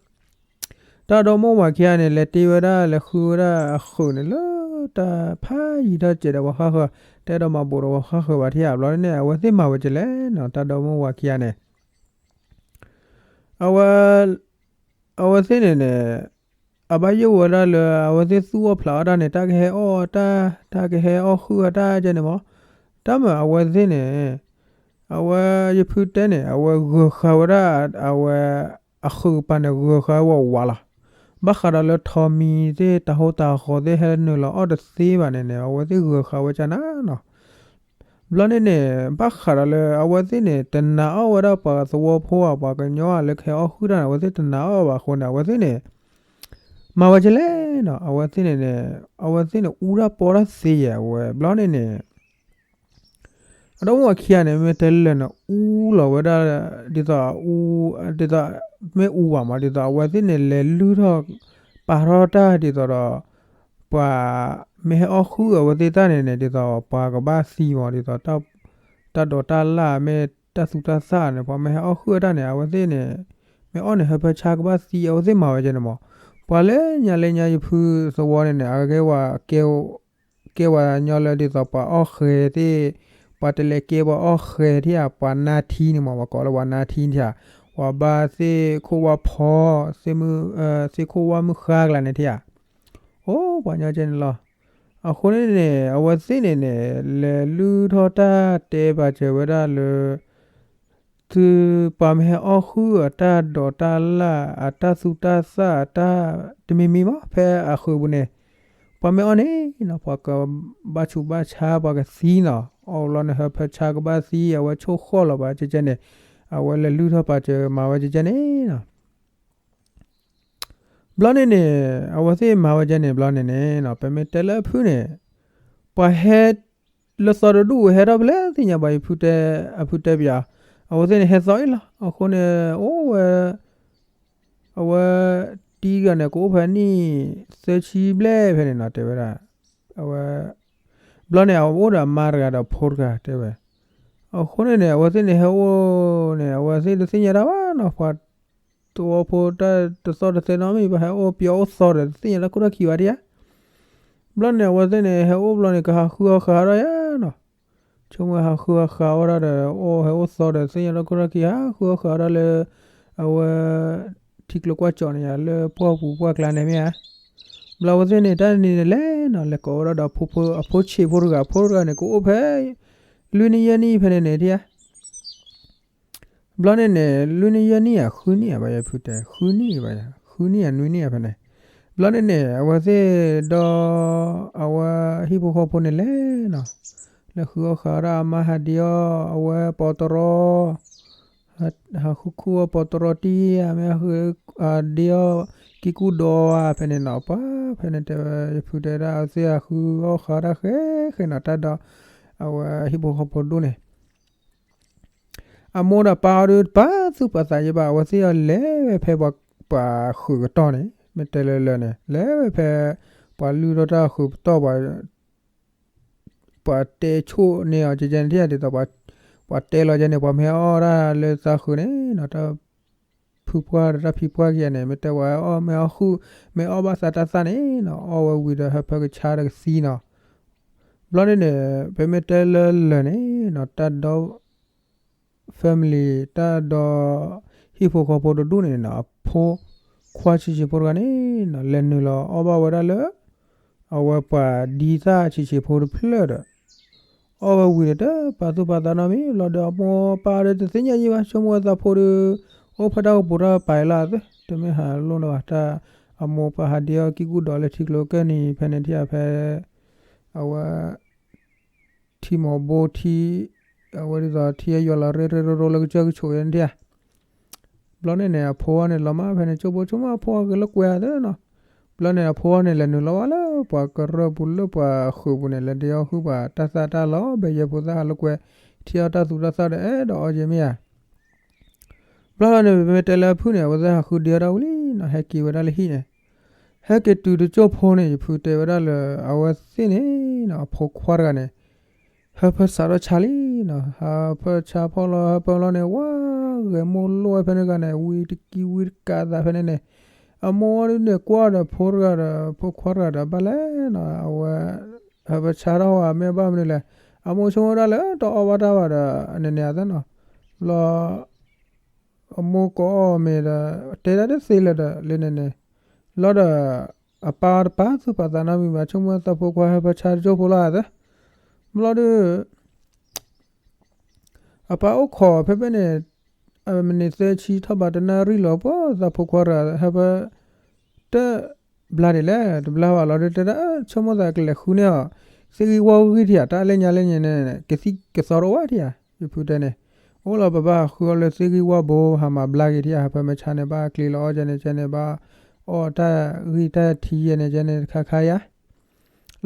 တၢ်ဒီမိၢ်ဝၤခံဂၤန့ၣ် လဲၤတ့ဝဲဒၣ် လဲၤဃုဝဲဒၣ်အဃုာ်န့ၣ် လၢတၢ်ဖးယံၤထီၣ်စဲးဒီးပှၤဃၣ်ဃၢၤ တအဲၣ်ဒိးမၤဘူးဒီးပှၤဃၣ်ဃၢၤဘၣ်ထံၣ်ဧါ ဘျီဒ်န့ၣ် အဝဲသ့ၣ်မၤဝဲကလဲၣ်နီၤ တၢ်ဒီမိၢ်ဝၤခံဂၤန့ၣ် အဝဲ အဝဲသ့ၣ်န့ၣ်န့ၣ် အဘၣ်ယိၣ်ဝဲဒၣ်လၢ အဝဲသ့ၣ်သူၣ်အီၣ်ဖျးအီၣ်တၢ်န့ၣ် တၢ်ကဟဲအီၣ်တၢ် တၢ်ကဟဲအီၣ်ဃုာ်အတၢ်ကဲန့ၣ်မး တၢ်မၤအဝဲသ့ၣ်န့ၣ် အဝဲယဖုတဲန့ၣ် အဝဲဂၢၤဃာ်ဝဲဒၣ် အဝဲ အဃုာ်ကပၤန့ၣ် ဂၢၤဃာ်ဝဲဝးလီၤ. ဘၣ်ဃးဒီးလၢထိးမံၤသ့ၣ် တၤဟိတၤဃီၤသ့ၣ် ဟဲနုာ်လီၤအီၣ်တသ့ဘၣ်န့ၣ်န့ၣ် အဝဲသ့ၣ်ဂၢၤဃာ်ဝဲကနၤနီၤ ဘျီန့ၣ်န့ၣ် ဘၣ်ဃးဒီးလၢ အဝဲသ့ၣ်န့ၣ် တနာ်အီၣ်ဝဲဒၣ်ပှၤသဝီဖိဧါ ပှၤကညီဧါ လၢကဟဲအီၣ်ဃုာ်တၢ်န့ၣ် အဝဲသ့ၣ်တနာ်အီၣ်ဘၣ်အဃိန့ၣ် အဝဲသ့ၣ်န့ၣ် မၤဝဲကလဲၣ်နီၤ အဝဲသ့ၣ်န့ၣ်န့ၣ် အဝဲသ့ၣ်န့ၣ် အူတၢ်ပီတၢ်သ့ယဲၢ်ဝဲ ဘျီန့ၣ်န့ၣ် အဒီမိၢ်ဝၤခံဂၤန့ၣ် မ့ၢ်တဲလၢာ်န့ၣ် အူလီၤဝဲဒၣ် ဒ်သိး ဒ်သိး မ့ၢ်အူဘၣ်မး ဒ်သိးအဝဲသ့ၣ်န့ၣ် လဲၤလုၢ်ထီၣ် ပာ်ထီၣ်တၢ်ဒ်သိးဒီး ပှၤ မ့ၢ်ဟဲအီၣ်ဃုာ်အဝဲသ့ၣ်တၢ်န့ၣ်န့ၣ် ဒ်သိးပှၤကဘၣ်သံမး ဒ်သိး တၢ်ဒိးတၢ်လၢ်မ့ၢ် တၢ်သူတၢ်သၣ်န့ၣ် ပှၤမ့ၢ်ဟဲအီၣ်ဃုာ်အတၢ်န့ၣ် အဝဲသ့ၣ်န့ၣ် မ့ၢ်အီၣ်န့ၣ် ဟၢဖၢဆါကဘၣ်သံ အဝဲသ့ၣ်မၤဝဲကဲန့ၣ်မး. ပှၤလၢညါလၢညါယဖုသဝီန့ၣ်န့ၣ် အကဲဝဲ ကဲဝဲညီလၢဒ်သိးပှၤအီၣ်ဃဲၤသ့ၣ်, ပှၤတလဲၤကဲပှၤအီၣ်ဃဲၤထံဧါ, ပှၤနါထံန့ၣ်မး ပှၤကိးလၢပှၤနါထံထံဧါ, ပှၤဘါသ့ၣ်ခိၣ်ဝါဖီ, သ့ၣ်မုၣ်, သ့ၣ်ခိၣ်ဝါမုၣ်ဃါကလါန့ၣ်ထံဧါ, အိၣ်ပှၤညီကဲန့ၣ်လီၤ. အဃိန့ၣ်န့ၣ် အဝဲသ့ၣ်န့ၣ်န့ၣ် လဲၤလုၢ်ထီၣ်တၢ်တဲပာ်စၢၤဝဲဒၣ်လၢ သုပှၤမ့ၢ်ဟဲအီၣ်ဃုာ်အတၢ်ဒိးတၢ်လၣ် အတၢ်သူတၢ်သၣ်အတၢ်တမံၤမံၤမး ဖဲအဃုာ်ပူၤန့ၣ်, ပှၤမ့ၢ်အီၣ်န့ၣ်နီၤ ပှၤကဘၣ်ဆူးဘၣ်ဆါ ပှၤကသံနီၤ, အီၣ်ဘျီန့ၣ် ဟၢဖၢဆါကဘၣ်သံ အဝဲဆိၣ်ဃီၣ်လီၤပှၤကဲကဲန့ၣ်, အဝဲလဲၤလုၢ်ထီၣ်ပာ်စၢၤမၤဝဲကဲကဲန့ၣ်နီၤ. ဘျီန့ၣ်န့ၣ် အဝဲသ့ၣ်မၤဝဲကဲန့ၣ် ဘျီန့ၣ်န့ၣ်နီၤ ပမ့ၢ်တဲလၢအဖုၣ်န့ၣ် ပှၤဟဲ လၢသီတဒူၣ်ဝဲဟဲထီၣ်ဖဲလဲၣ်သ့ၣ်ညါဘၣ် ယဖုတဲ, အဖုတဲပၠး, အဝဲသ့ၣ်န့ၣ်ဟဲသီအံၤလီၤ. အဃိန့ၣ် အိၣ်ဝဲ, အဝဲတံၤတဂၤန့ၣ် ကအိၣ်ဖဲနံၣ်သၢဆံဘျဲၣ်ဖဲန့ၣ်နီၤ တဲဝဲဒၣ်, အဝဲ ဘျီန့ၣ် အအိၣ်ဒီးအမါတဂၤဒီးဖိတဂၤတဲဝဲ, အဃိန့ၣ်န့ၣ် အဝဲသ့ၣ်န့ၣ်ဟဲအိၣ်န့ၣ် အဝဲသ့ၣ်တသ့ၣ်ညါတၢ်ဘၣ်နီၤ ပှၤတဝီဖိတၢ်တသီၣ်တသဲနီတမံၤ ပှၤဟဲအိၣ်ပၠီအိၣ်သီဒီး တသ့ၣ်ညါတၢ်ခိၣ်တၢ်ခံဘၣ်ဒံးဧါ. ဘျီန့ၣ် အဝဲသ့ၣ်န့ၣ် ဟဲအိၣ်ဘျီန့ၣ် ကဟးဃုအီၣ်ဃာ်အီၣ်ဒၣ်ယါနီၤ. ဆိကမိၣ်ဟးဃုအီၣ်ဃာ်အီၣ်ဒၣ်ဒီး အိၣ်ဟဲအိၣ်သီဒီး သ့ၣ်ညါတၢ်ခိၣ်တၢ်ခံ ဟးဃုအီၣ်ဃာ်အီၣ်ဒၣ်လၢ အဝဲ ထံကျိကွၢ်ကၠီၣ်န့ၣ်ယါ လၢပှၢ်ပူၤပှၢ်ကျါန့ၣ်မ့ၢ်ဧါ. ဘျီအဝဲသ့ၣ်န့ၣ် တၢ်တနံၤန့ၣ်လဲၣ်နီၤ လဲၤကိးဝဲဒၣ်ဒီး အဖိဆံးဖိတဂၤ ဖိတဂၤန့ၣ် ကအိၣ်ဖဲ လွံၢ်နံၣ်ယဲၢ်နံၣ်ဖဲန့ၣ်န့ၣ်ဒံးဧါ. ဘျီန့ၣ်န့ၣ် လွံၢ်နံၣ်ယဲၢ်နံၣ်ဧါ ဃုနံၣ်ဧါဘၣ်ယၤဖုတဲ ဃုနံၣ်ဘၣ်ယၤ ဃုနံၣ်ဧါ နွံနံၣ်ဧါဖဲန့ၣ်. ဘျီန့ၣ်န့ၣ် အဝဲသ့ၣ်ဒီး အဝဲဟံၣ်ဖိဃီဖိန့ၣ်လဲၣ်နီၤ လဲၤဃုအီၣ်ဃာ်ဝဲဒၣ်အမါဟးဒ့အီၣ် အဝဲပီတရီ ဟးဃုခူၣ်အီၣ်ပီတရီတံၢ်ဧါ မ့ၢ်ဟးဃု ဟးဒ့အီၣ် ကံကူၣ်ဒီဧါ ဖဲန့ၣ်နီၤ ပှၤဖဲန့ၣ်တဲဝဲ ယဖုတဲဒၣ် အဝဲသ့ၣ်ဟးဃုအီၣ်ဃာ်ဒၣ်ဃဲဃဲနီၤ တၢ်ဒီး အဝဲဟံၣ်ဖိဃီဖိဒိၣ်န့ၣ် အမိၢ်ဒီးပၢ်အီၤဒုး တပာ်သူၣ်ပာ်သးယဲဘၣ် အဝဲသ့ၣ်အီၤလဲၤဝဲဖဲပှၤ ပှၤဃုာ်ကတီၢ်န့ၣ် မ့ၢ်တဲလၢလၢာ်န့ၣ် လဲၤဝဲဖဲ ပှၤလုၢ်ထီၣ်တၢ်ဃုာ်ကတီၢ် ပှၤ ပှၤတဲဆိၣ်န့ၢ်အီၤကဲကဲန့ၣ် ဒ်သိး ပှၤတဲလီၤကဲန့ၣ် ပှၤမ့ၢ်အီၣ်ဒၣ်လၢသးဃုာ်န့ၣ်နီၤ တၢ်ဖုပှၢ်ဒီးတၢ်ဖံပှၢ်ကဲန့ၣ် မ့ၢ်တဲဝဲအီၣ်မ့ၢ်အီၣ်ဃုာ် မ့ၢ်အီၣ်ဘၣ်သးတၢ်သၣ်န့ၣ်နီၤ အီၣ်ဝဲဝံၤဒီးဟၢဖၢကဆါဒီးကသံနီၤ. ဘျီန့ၣ်န့ၣ် ပမ့ၢ်တဲလၢလၢာ်န့ၣ်နီၤ တၢ်ဒီ family တၢ်ဒီ ဟံၣ်ဖိဃီဖိတဒူၣ်န့ၣ်နီၤ အဖိခွါဆံးဆံးဖိတဂၤန့ၣ်နီၤ လဲၤနုာ်လီၤအီၣ်ဘၣ်ဝဲဒၣ်လၢ အဝဲပှၤဒံသၣ်ဆံးဆံးဖိတဖျၢၣ်ဒီး အီၣ်ဝဲဝံၤဒီး တပာ်သူၣ်ပာ်သးနီတမံၤ ဘျီဒီးအမိၢ်ပၢ်ဒီးတသ့ၣ်ညါယံၤဘၣ် ဆိကမိၣ်ဝဲသးဖိဒီး အိၣ်ဖဲတၢ်ကပူၤတၢ်ပာ်အံၤလီၤသ့ တမ့ၢ်ဟးလိၣ်နီၤဘၣ် တၢ်အမိၢ်ပၢ်ဟးဒ့အီၣ်ကံကူၣ်ဒီးလၢထံကျိကဲၢ်နံၤဖဲန့ၣ်ထံၣ်ဖဲ အဝဲ ထံမိၢ်ဘိထံ အဝဲဒ်သိးထံအယွၤလီၤရ့ရ့ရိရိလၢကစၢၢ်ကဆိးအံၤန့ၣ်ထံၣ်ဧါ. ဘျီန့ၣ်န့ၣ် အဖိအီၤန့ၣ် လီၤမၢ်ဖဲန့ၣ် ကၠိဖိကၠိမး အဖိအီၤဂ့ၤလိာ်ကွဲသ့နီၤ. ဘျီန့ၣ် အဖိအီၤန့ၣ် လဲၤနုာ်လီၤဝဲလၢပှၤကရၢၢ်ပူၤလၢပှၤဃုာ်ပူၤန့ၣ် လဲၤဒ့အီၣ်ဃုာ်ပှၤတၢ်သၣ်တၢ်လီၢ် ဘဲယဲၢ်ဖိသၣ်ဟးလိာ်ကွဲ ထံအီၣ်တၢ်သူတၢ်သၣ်ဒီးအဲၣ်ဒိးအီၣ်ကဲမ့ၢ်ဧါ. ဘျီလီၤန့ၣ် ပမ့ၢ်တဲလၢအဖုၣ်န့ၣ် အဝဲသ့ၣ်ဟးဃုဒ့အီၣ်တၢ်ဝံၤလံနီၤ ဟဲက့ၤဝဲဒၣ်လၢဟံၣ်န့ၣ် ဟဲက့ၤတုၤတကၠိဖိန့ၣ် ယဖုတဲဝဲဒၣ်လၢ အဝဲသ့ၣ်န့ၣ်နီၤ အဖိခွါတဂၤန့ၣ် ဟၢဖၢစးထီၣ်ဆါလံနီၤ ဟၢဖၢဆါဖီၣ်လီၤ ဟၢဖၢလီၤန့ၣ် ဝါဂဲၤမိၢ်လိၣ်ဝဲဖဲန့ၣ်တဂၤန့ၣ် ဝံတကံဝံတကးသးဖဲန့ၣ်န့ၣ် အမိၢ်အီၤဒုးန့ၣ် ကွၢ်ဒီးဖိတဂၤဒီး ဖိခွါတဂၤဒီး ဘၣ်လဲၣ်နီၤ အဝဲ ဟၢဖၢဆါထီၣ်ဝဲ မ့ၢ်ဘၣ်မနုၤလဲၣ် အမိၢ်ဆိကမိၣ်ဒၣ်လၢ တအီၣ်ဘၣ်တၢ်ဘၣ်ဒီး အန့ၣ်န့ၣ်အသးနီၤ ဘျီ အမိၢ်ကအီၣ်မ့ၤဒီး တဲဒၣ်တသ့လၢၤဒီး လၢန့ၣ်န့ၣ် လီၤဒီး အပၢ်တပာ်သူၣ်ပာ်သးနီတမံၤဘၣ် ဆိကမိၣ်သးဖိခွါဟၢဖၢဆါတကၠိဖိလီၤသ့ ဘျီဒုး အပၢ်အိၣ်ခိးဖဲဖဲန့ၣ် မံးနံးသၢဆံထီၣ်ဘးတနၣ်ရံၣ်လီၤ ပှၤသးဖိခွါတဂၤ ဟၢဖၢ တဘျါဒ်လဲၣ် တဘျါဘၣ်လီၤဒုး တဲဒၣ် ဆိကမိၣ်သးကလဲၤဃုန့ၢ်အီၤ သ့ၣ်ဂံၢ်ဝၣ်ဂံၢ်ထံဧါ တၢ်လၢညါလၢညါန့ၣ် ကသံၣ်ကသီတအိၣ်ဘၣ်ထံဧါ ယဖုတဲန့ၣ် အိၣ်လီၤပဘၣ်ဃုအီၤလၢသ့ၣ်ဂံၢ်ဝၣ်ဘိ ဟးမၤဘျါက့ၤထံဧါ ဟၢဖၢမ့ၢ်ဆါန့ၣ် ဘၣ်ကျ့လီၤအီၣ်ကဲန့ၣ်ကဲန့ၣ် ဘၣ်အီၣ်တၢ်ဂံၢ်တၢ်ထံယဲန့ၣ်ကဲန့ၣ် တခါခါယါ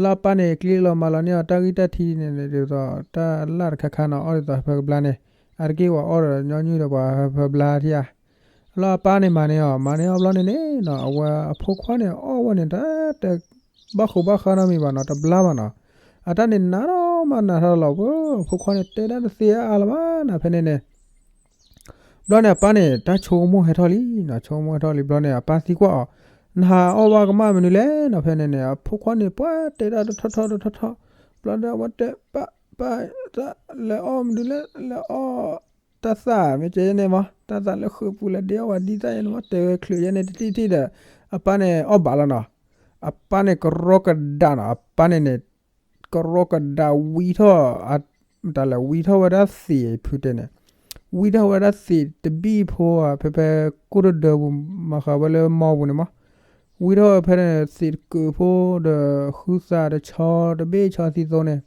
လၢအပၢ်န့ၣ် ကျ့လီၤမၤလီၤန့ၢ်အီၤ တၢ်ဂံၢ်တၢ်ထံန့ၣ် ဒ်သိးတၢ်လၢ်တခါခါနီၤ အီၣ်ဒ်သိးဟၢဖၢကဘျါန့ၣ် အါတက့ၢ်ပှၤအီၣ်ဒီးညီနုၢ်ဒီးပှၤဟၢဖၢဘျါထံဧါ လၢအပၢ်န့ၣ်မၤန့ၢ်အီၤ မၤန့ၢ်အီၤဘျီန့ၣ်န့ၣ်နီၤ အဝဲအဖိခွါန့ၣ် အီၣ်ဝဲန့ၣ် တၢ်တဘၣ်ဃိးဘၣ်ဃးနီတမံၤဘၣ်နီၤ တဘျါဘၣ်နီၤ အတၢ်န့ၣ်နးထီၣ်မးနးထီၣ်လီၤ အဖိခွါန့ၣ် တဲဒၣ်တသ့အါအါလၢၤဘၣ်နီၤ ဖဲန့ၣ်န့ၣ် ဘျီန့ၣ်အပၢ်န့ၣ် တၢ်ဆိကမိၣ်ဟဲထီၣ်လံနီၤ, ဆိကမိၣ်ဟဲထီၣ်လံ ဘျီန့ၣ် အပၢ်သံကွၢ်အီၤ, နဟးအီၣ်ဘၣ်ကမၣ်မနုၤလဲၣ်နီၤ, ဖဲန့ၣ်န့ၣ် အဖိခွါန့ၣ် ပှၤတဲတၢ်တထီၣ်ထီၣ်တထီၣ်ထီၣ်, ဘျီဒီးအဝဲတဲ ပၢ် ပၢ် တၢ်လဲၤအီၣ်မနုၤလဲၣ်, လဲၤအီၣ်တၢ်သၣ် မ့ၢ်ကဲယဲန့ၣ်မး, တၢ်သၣ်လၢဃုာ်ပူၤ လဲၤဒ့အီၣ်ဝဲဒ်တၢ်ယဲန့ၣ်မး, တဲဝဲချုးယဲန့ၣ်တထံၣ်ထံၣ်ဒီး အပၢ်န့ၣ်အီၣ်ဘၣ်လီၤနီၤ, အပၢ်န့ၣ်ကရီကဒါနီၤ, အပၢ်န့ၣ်န့ၣ် ကရီကဒါဝံထီၣ် တၢ်လဲၤဝံထီၣ်ဝဲဒၣ်သံး ဖုတဲန့ၣ်, ဝံထီၣ်ဝဲဒၣ်သံးတဘ့ၣ်ဖိဧါ, ဖဲဖဲကိၣ်တဒၢပူၤ မၤဃးဝဲလၢမီပူၤန့ၣ်မး, ဝံထီၣ်ဝဲဖဲန့ၣ် သံးတကုးဖိဒီး ဃုသးတဆီတဘ့ၣ်ဆီသံသိန့ၣ်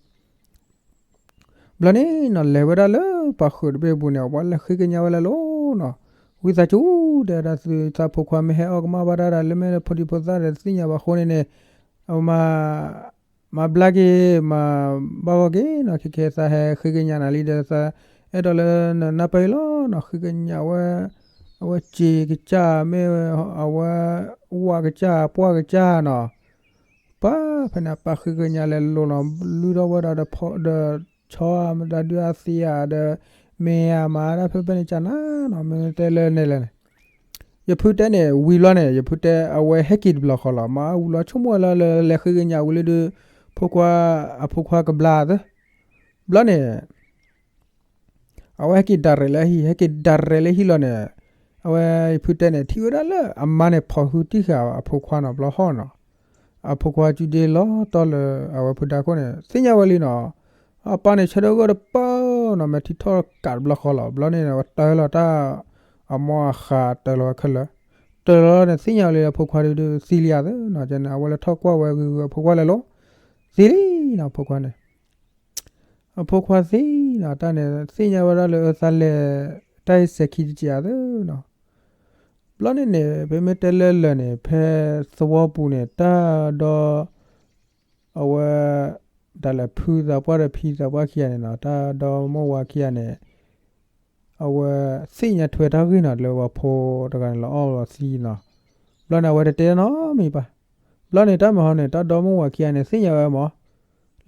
ဘျီန့ၣ်နီၤ လဲၤဝဲဒၣ်လၢပှၤဃုာ်တဘ့ၣ်ပူၤန့ၣ် အဝဲလဲၤဃ့ကညးဝဲလၢလီၤနီၤ, ဝံသးစူၤ တဲဒၣ်သုသးဖိခွါ မ့ၢ်ဟဲအီၣ်ကမၣ်ဘၣ်တၢ်ဒီး လၢမ့ၢ်လၢဖိဒံဖိသၣ်ဒီး သ့ၣ်ညါဘၣ်အဃိန့ၣ်န့ၣ် အဝဲမၤ မၤဘျါက့ၤ မၤဘၣ်ဂီၢ်က့ၤနီၤ, ခဲခဲသးဟဲဃ့ကညးနၤလံဒီး သးအဲၣ်ဒိးလၢနနၢ်ပၢၢ်အံၤလီၤနီၤ, ဃ့ကညးဝဲ အဝဲစ့ကစၢ် မ့ၢ်အဝဲ ဝၣ်ကစၢ် ပှၢ်ကစၢ်နီၤ, ပှၤဖဲန့ၣ် အပၢ်ဃ့ကညးလဲၤလိၤနီၤ, လုၢ်ထီၣ်ဝဲဒၣ်ဒီး ဆီဧါ မတၤဒုးအသံးဧါဒီး မ့ၢ်ဧါ မၤဒၣ်ဖဲဖဲန့ၣ်ကနၤနီၤ, မ့ၢ်တဲလၢနဲလဲၣ်န့ၣ် ယဖုတဲန့ၣ် ဝံၤဘျီန့ၣ် ယဖုတဲ အဝဲဟဲက့ၤတဘျီဃီလီၤ, မၤဝံၤလီၤ ဆိကမိၣ်ဝဲလၢ လၢလဲၤဃ့ကညးဝံၤလၢဒုး ဖိခွါ အဖိခွါကဘျါသၢ ဘျီန့ၣ် အဝဲဟဲက့ၤဒၣ်ရဲၣ်လၢဟံၣ် ဟဲက့ၤဒၣ်ရဲၣ်လၢဟံၣ်လီၤန့ၣ်, အဝဲယဖုတဲန့ၣ် ထံၣ်ဝဲဒၣ်လၢအမါန့ၣ် ဖီၣ်ဟုတံၢ်ဃာ်အဖိခွါနီၤ, ဘျီဟီၣ်နီၤ, အဖိခွါစုဒ့လီၤတီၢ်လၢအဝဲဖုဒါခိၣ်န့ၣ် သ့ၣ်ညါဝဲလံနီၤ, အပၢ်န့ၣ် ဆၢထၢၣ်ဂၢၢ်တပၢၢ်နီၤ, မ့ၢ်ထံထီၣ်ကးတဘျီဃီလီၤ, ဘျီန့ၣ် အဝဲတၢ်လီၤတၢ် အမိၢ်အဃးတၢ်လီၤဝဲခဲလၢာ်, တၢ်လီၤန့ၣ် သ့ၣ်ညါဝဲလံ အဖိခွါဒုးသံလံဧါသၢနီၤ, ကန့ၣ် အဝဲလဲၤထီၣ်ကွၢ်ဝဲဂ့ၤဂ့ၤ အဖိခွါလဲၤလီၤ, သံလံနီၤ အဖိခွါန့ၣ် အဖိခွါသံနီၤ, တၢ်န့ၣ် သ့ၣ်ညါဝဲဒၣ်လၢအသးလဲၤ တၢ်အံၤစဲၤခံတစဲးဧါသၢနီၤ, ဘျီန့ၣ်န့ၣ် ပမ့ၢ်တဲလၢလၢာ်န့ၣ် ဖဲသဝီပူၤန့ၣ် တၢ်ဒီ အဝဲ တၢ်လဲၤဖုသးပှၢ်ဒီးဖံသးပှၢ်ခံဂၤန့ၣ်နီၤ, တၢ်ဒီမိၢ်ဝၤခံဂၤန့ၣ် အဝဲသ့ၣ်ညါထွဲတၢ်ဂ့ၢ်နီၤ, လၢပှၤဖိတဂၤန့ၣ် လီၤအီၣ်လီၤသံနီၤ, ဘျီန့ၣ် အဝဲတတဲနီတမံၤဘၣ်, ဘျီန့ၣ် တၢ်မၤဟီန့ၣ် တၢ်ဒီမိၢ်ဝၤခံဂၤန့ၣ် သ့ၣ်ညါဝဲမး,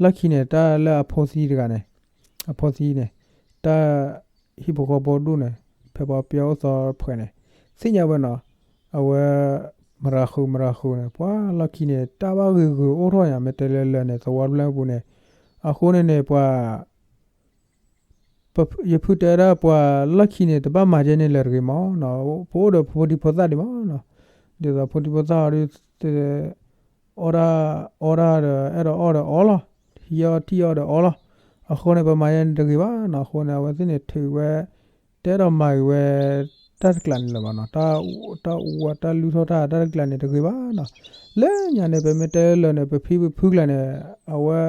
လီၢ်ခံန့ၣ် တၢ်လၢအဖိသံတဂၤန့ၣ်, အဖိသံန့ၣ် တၢ် ဟံၣ်ဖိဃီဖိဒူၣ်န့ၣ် ဖဲပှၤပျဲအိၣ်သီဖှဲးန့ၣ် သ့ၣ်ညါဝဲနီၤ, အဝဲ မရၤဃုာ် မရၤဃုာ်န့ၣ် ပှၤလီၢ်ခံန့ၣ် တၢ်ဘၣ်ဂ့ၤဂ့ၤအိၣ်ထီၣ်ညါ မ့ၢ်တဲလၢလၢာ်န့ၣ် သဝီတဖျၢၣ်ပူၤန့ၣ်, အဃိန့ၣ်န့ၣ် ပှၤ ယဖုတဲဒၣ်ပှၤလီၢ်ခံန့ၣ် တဘၣ်မၤကဲန့ၣ်လၢာ်တဂ့ၤမးနီၤ, ပအိၣ်ဒီးဖိဒံဖိသၣ်ဒံးမးနီၤ, ဒ်သိးဖိဒံဖိသၣ်အီၤဒုး အီၣ်ဒၣ် အီဒၣ်ဒီး အဲၣ်ဒိးအီၣ်ဒီးအီလီၤ, ထံၣ်အီၣ်ထံၣ်အီဒီးအီလီၤ, အဃိန့ၣ် ပမၤယဲန့ၣ်တဂ့ၤဘၣ်နီၤ, အဃိန့ၣ် အဝဲသ့ၣ်န့ၣ်ထုးဝဲ တအဲၣ်ဒိးမၤဂ့ၤဝဲ တၢ်တကျးန့ၣ်လၢၤဘၣ်နီၤ, တၢ်အူဝဲတၢ်လုၢ်ထီၣ်တၢ်တၢ်တကျးန့ၣ်တဂ့ၤဘၣ်နီၤ, လၢညါန့ၣ် ပမ့ၢ်တဲလၢာ်န့ၣ် ပဖံပဖုကျါန့ၣ် အဝဲ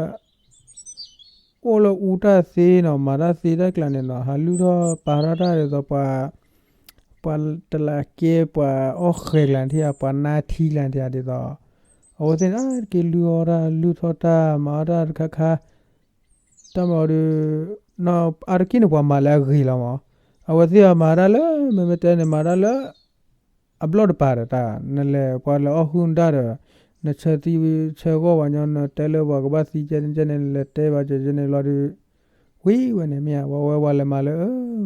အိၣ်လၢအူတၢ်သ့နီၤ, မၤတၢ်သ့တၢ်ကျါန့ၣ်နီၤ, ဟးလုၢ်ထီၣ်ပာ်ထီၣ်တၢ်ဒ်သိးပှၤ ပှၤတလးကဲ ပှၤအီၣ်ဃဲၤကျါန့ၣ်ထံၣ်ဧါ, ပှၤနါထံကျါန့ၣ်ထံၣ်ဧါဒ်သိး, အဝဲသ့ၣ်န့ၣ် အါတက့ၢ်လုၢ်အီၣ်တၢ် လုၢ်ထီၣ်တၢ် မၤအီၣ်တၢ်တခါခါ, တၢ်မၤအီၤဒုး အါတက့ၢ်န့ၣ် ပှၤမၤလၢအဂ့ၤလီၤမး, အဝဲသ့ၣ်အမၤတၢ်လၢ မ့မ့ၢ်တဲန့ၣ် မၤတၢ်လၢ အဘျီၣ်တပၤဒီးတၢ် နလဲၤပှၤလဲၤအီၣ်ဟုၣ်နတၢ်ဒီး နဆၢသံဆၢဂီၢ်ပှၤညီ နတဲလၢပှၤကဘၣ်သံကဲန့ၣ် နလဲၤတဲဘၣ်ကဲန့ၣ်ဘျီဒုး ဝံၤဝဲန့ၣ်မ့ၢ်ဧါ ပှၤဝဲပှၤလဲၤမၤလၢ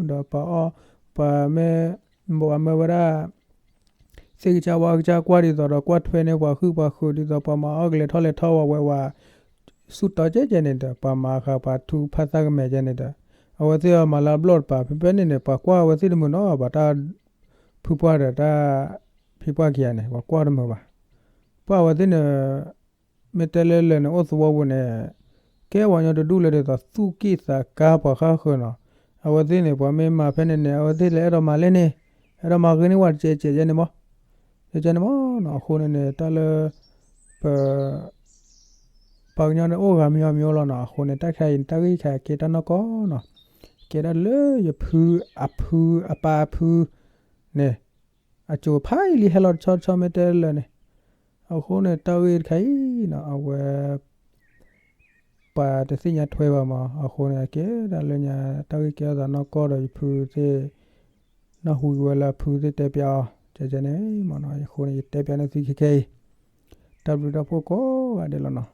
ဒီးပှၤအီၣ် ပှၤမ့ၢ် ပှၤမၢဝဲဒၣ် သ့ၣ်ကစၢ်ဝါကစၢ်ကွၢ်ဒ်သိးဒီး ကွၢ်ထွဲန့ၢ်ပှၤဟုၣ်ပှၤဃုာ်ဒ်သိး ပှၤမၤအီၣ်ကလဲၤထီၣ်လဲၤထီၣ်ဝဲဝဲ ဆူၣ်တီကဲကဲန့ၣ်ဒီး ပှၤမၤဃာ်ပှၤထူဖးသၣ်ကမဲာ်ကဲန့ၣ်ဒီး အဝဲသ့ၣ်အီၤမၤလၢအဘျီၣ်တပၤ ဖဲဖဲန့ၣ်န့ၣ် ပှၤကွၢ်အဝဲသ့ၣ်တမုာ်နီၤ ပှၤတၢ် ဖုပှၢ်ဒီးတၢ် ဖံပှၢ်ခံဂၤန့ၣ် ပှၤကွၢ်တမုာ်ဘၣ်. ပှၤအဝဲသ့ၣ်န့ၣ် မ့ၢ်တဲလၢလၢာ်န့ၣ် အိၣ်သဝီပူၤန့ၣ် ကဲပှၤကညီတဒူၣ်လၢဒ်သိး သူၣ်က့ၣ်သးကါပှၤဃၣ်ဃၢၤနီၤ. အဝဲသ့ၣ်န့ၣ် ပှၤမ့ၢ်မၤဖဲန့ၣ်န့ၣ် အဝဲသ့ၣ်လၢအဲၣ်ဒိးမၤလဲၣ်န့ၣ် အဲၣ်ဒိးမၤဂ့ၤန့ၢ်ဝဲတကဲးကဲးယဲန့ၣ်မး ကဲးကဲးန့ၣ်မးနီၤ. အဃိန့ၣ်န့ၣ် တၢ်လၢ ပ ပှၤကညီန့ၣ်အိၣ်ဂၤမံၤအီၤမံၤအိၣ်လီၤနီၤ. အဃိန့ၣ် တၢ်ခါအံၤန့ၣ် တၢ်ဂ့ၢ်ခါကဲတၢ်နီၢ်ကီၢ်နီၤ. ကဲဒၣ်လၢယဖုအဖု အပၢ်အဖုန့ၣ် အစိၤဖးယံာ်လံ ဟဲလီၤတဆီတဆီမ့ၢ်တဲလၢာ်န့ၣ်. အဃိန့ၣ် တၢ်ဂ့ၢ်တခါအံၤနီၤ အဝဲ ပှၤတသ့ၣ်ညါထွဲဘၣ်မး. အဃိန့ၣ် အကဲဒၣ်လၢညါ တၢ်ဂ့ၢ်ကဲထီၣ်သးနီၢ်ကီၢ်ဒီးယဖုသ့ၣ် နၢ်ဟူဝဲလၢအဖုသ့ၣ်တဲပျးအီၤ ကဲကဲးန့ၣ်မးနီၤ. အဃိန့ၣ် ယတဲပျးန့ၢ်သုခဲခဲအံၤ တၢ်ဘျုးတၢ်ဖှိၣ်ကိးဂၤဒဲးလီၤနီၤ.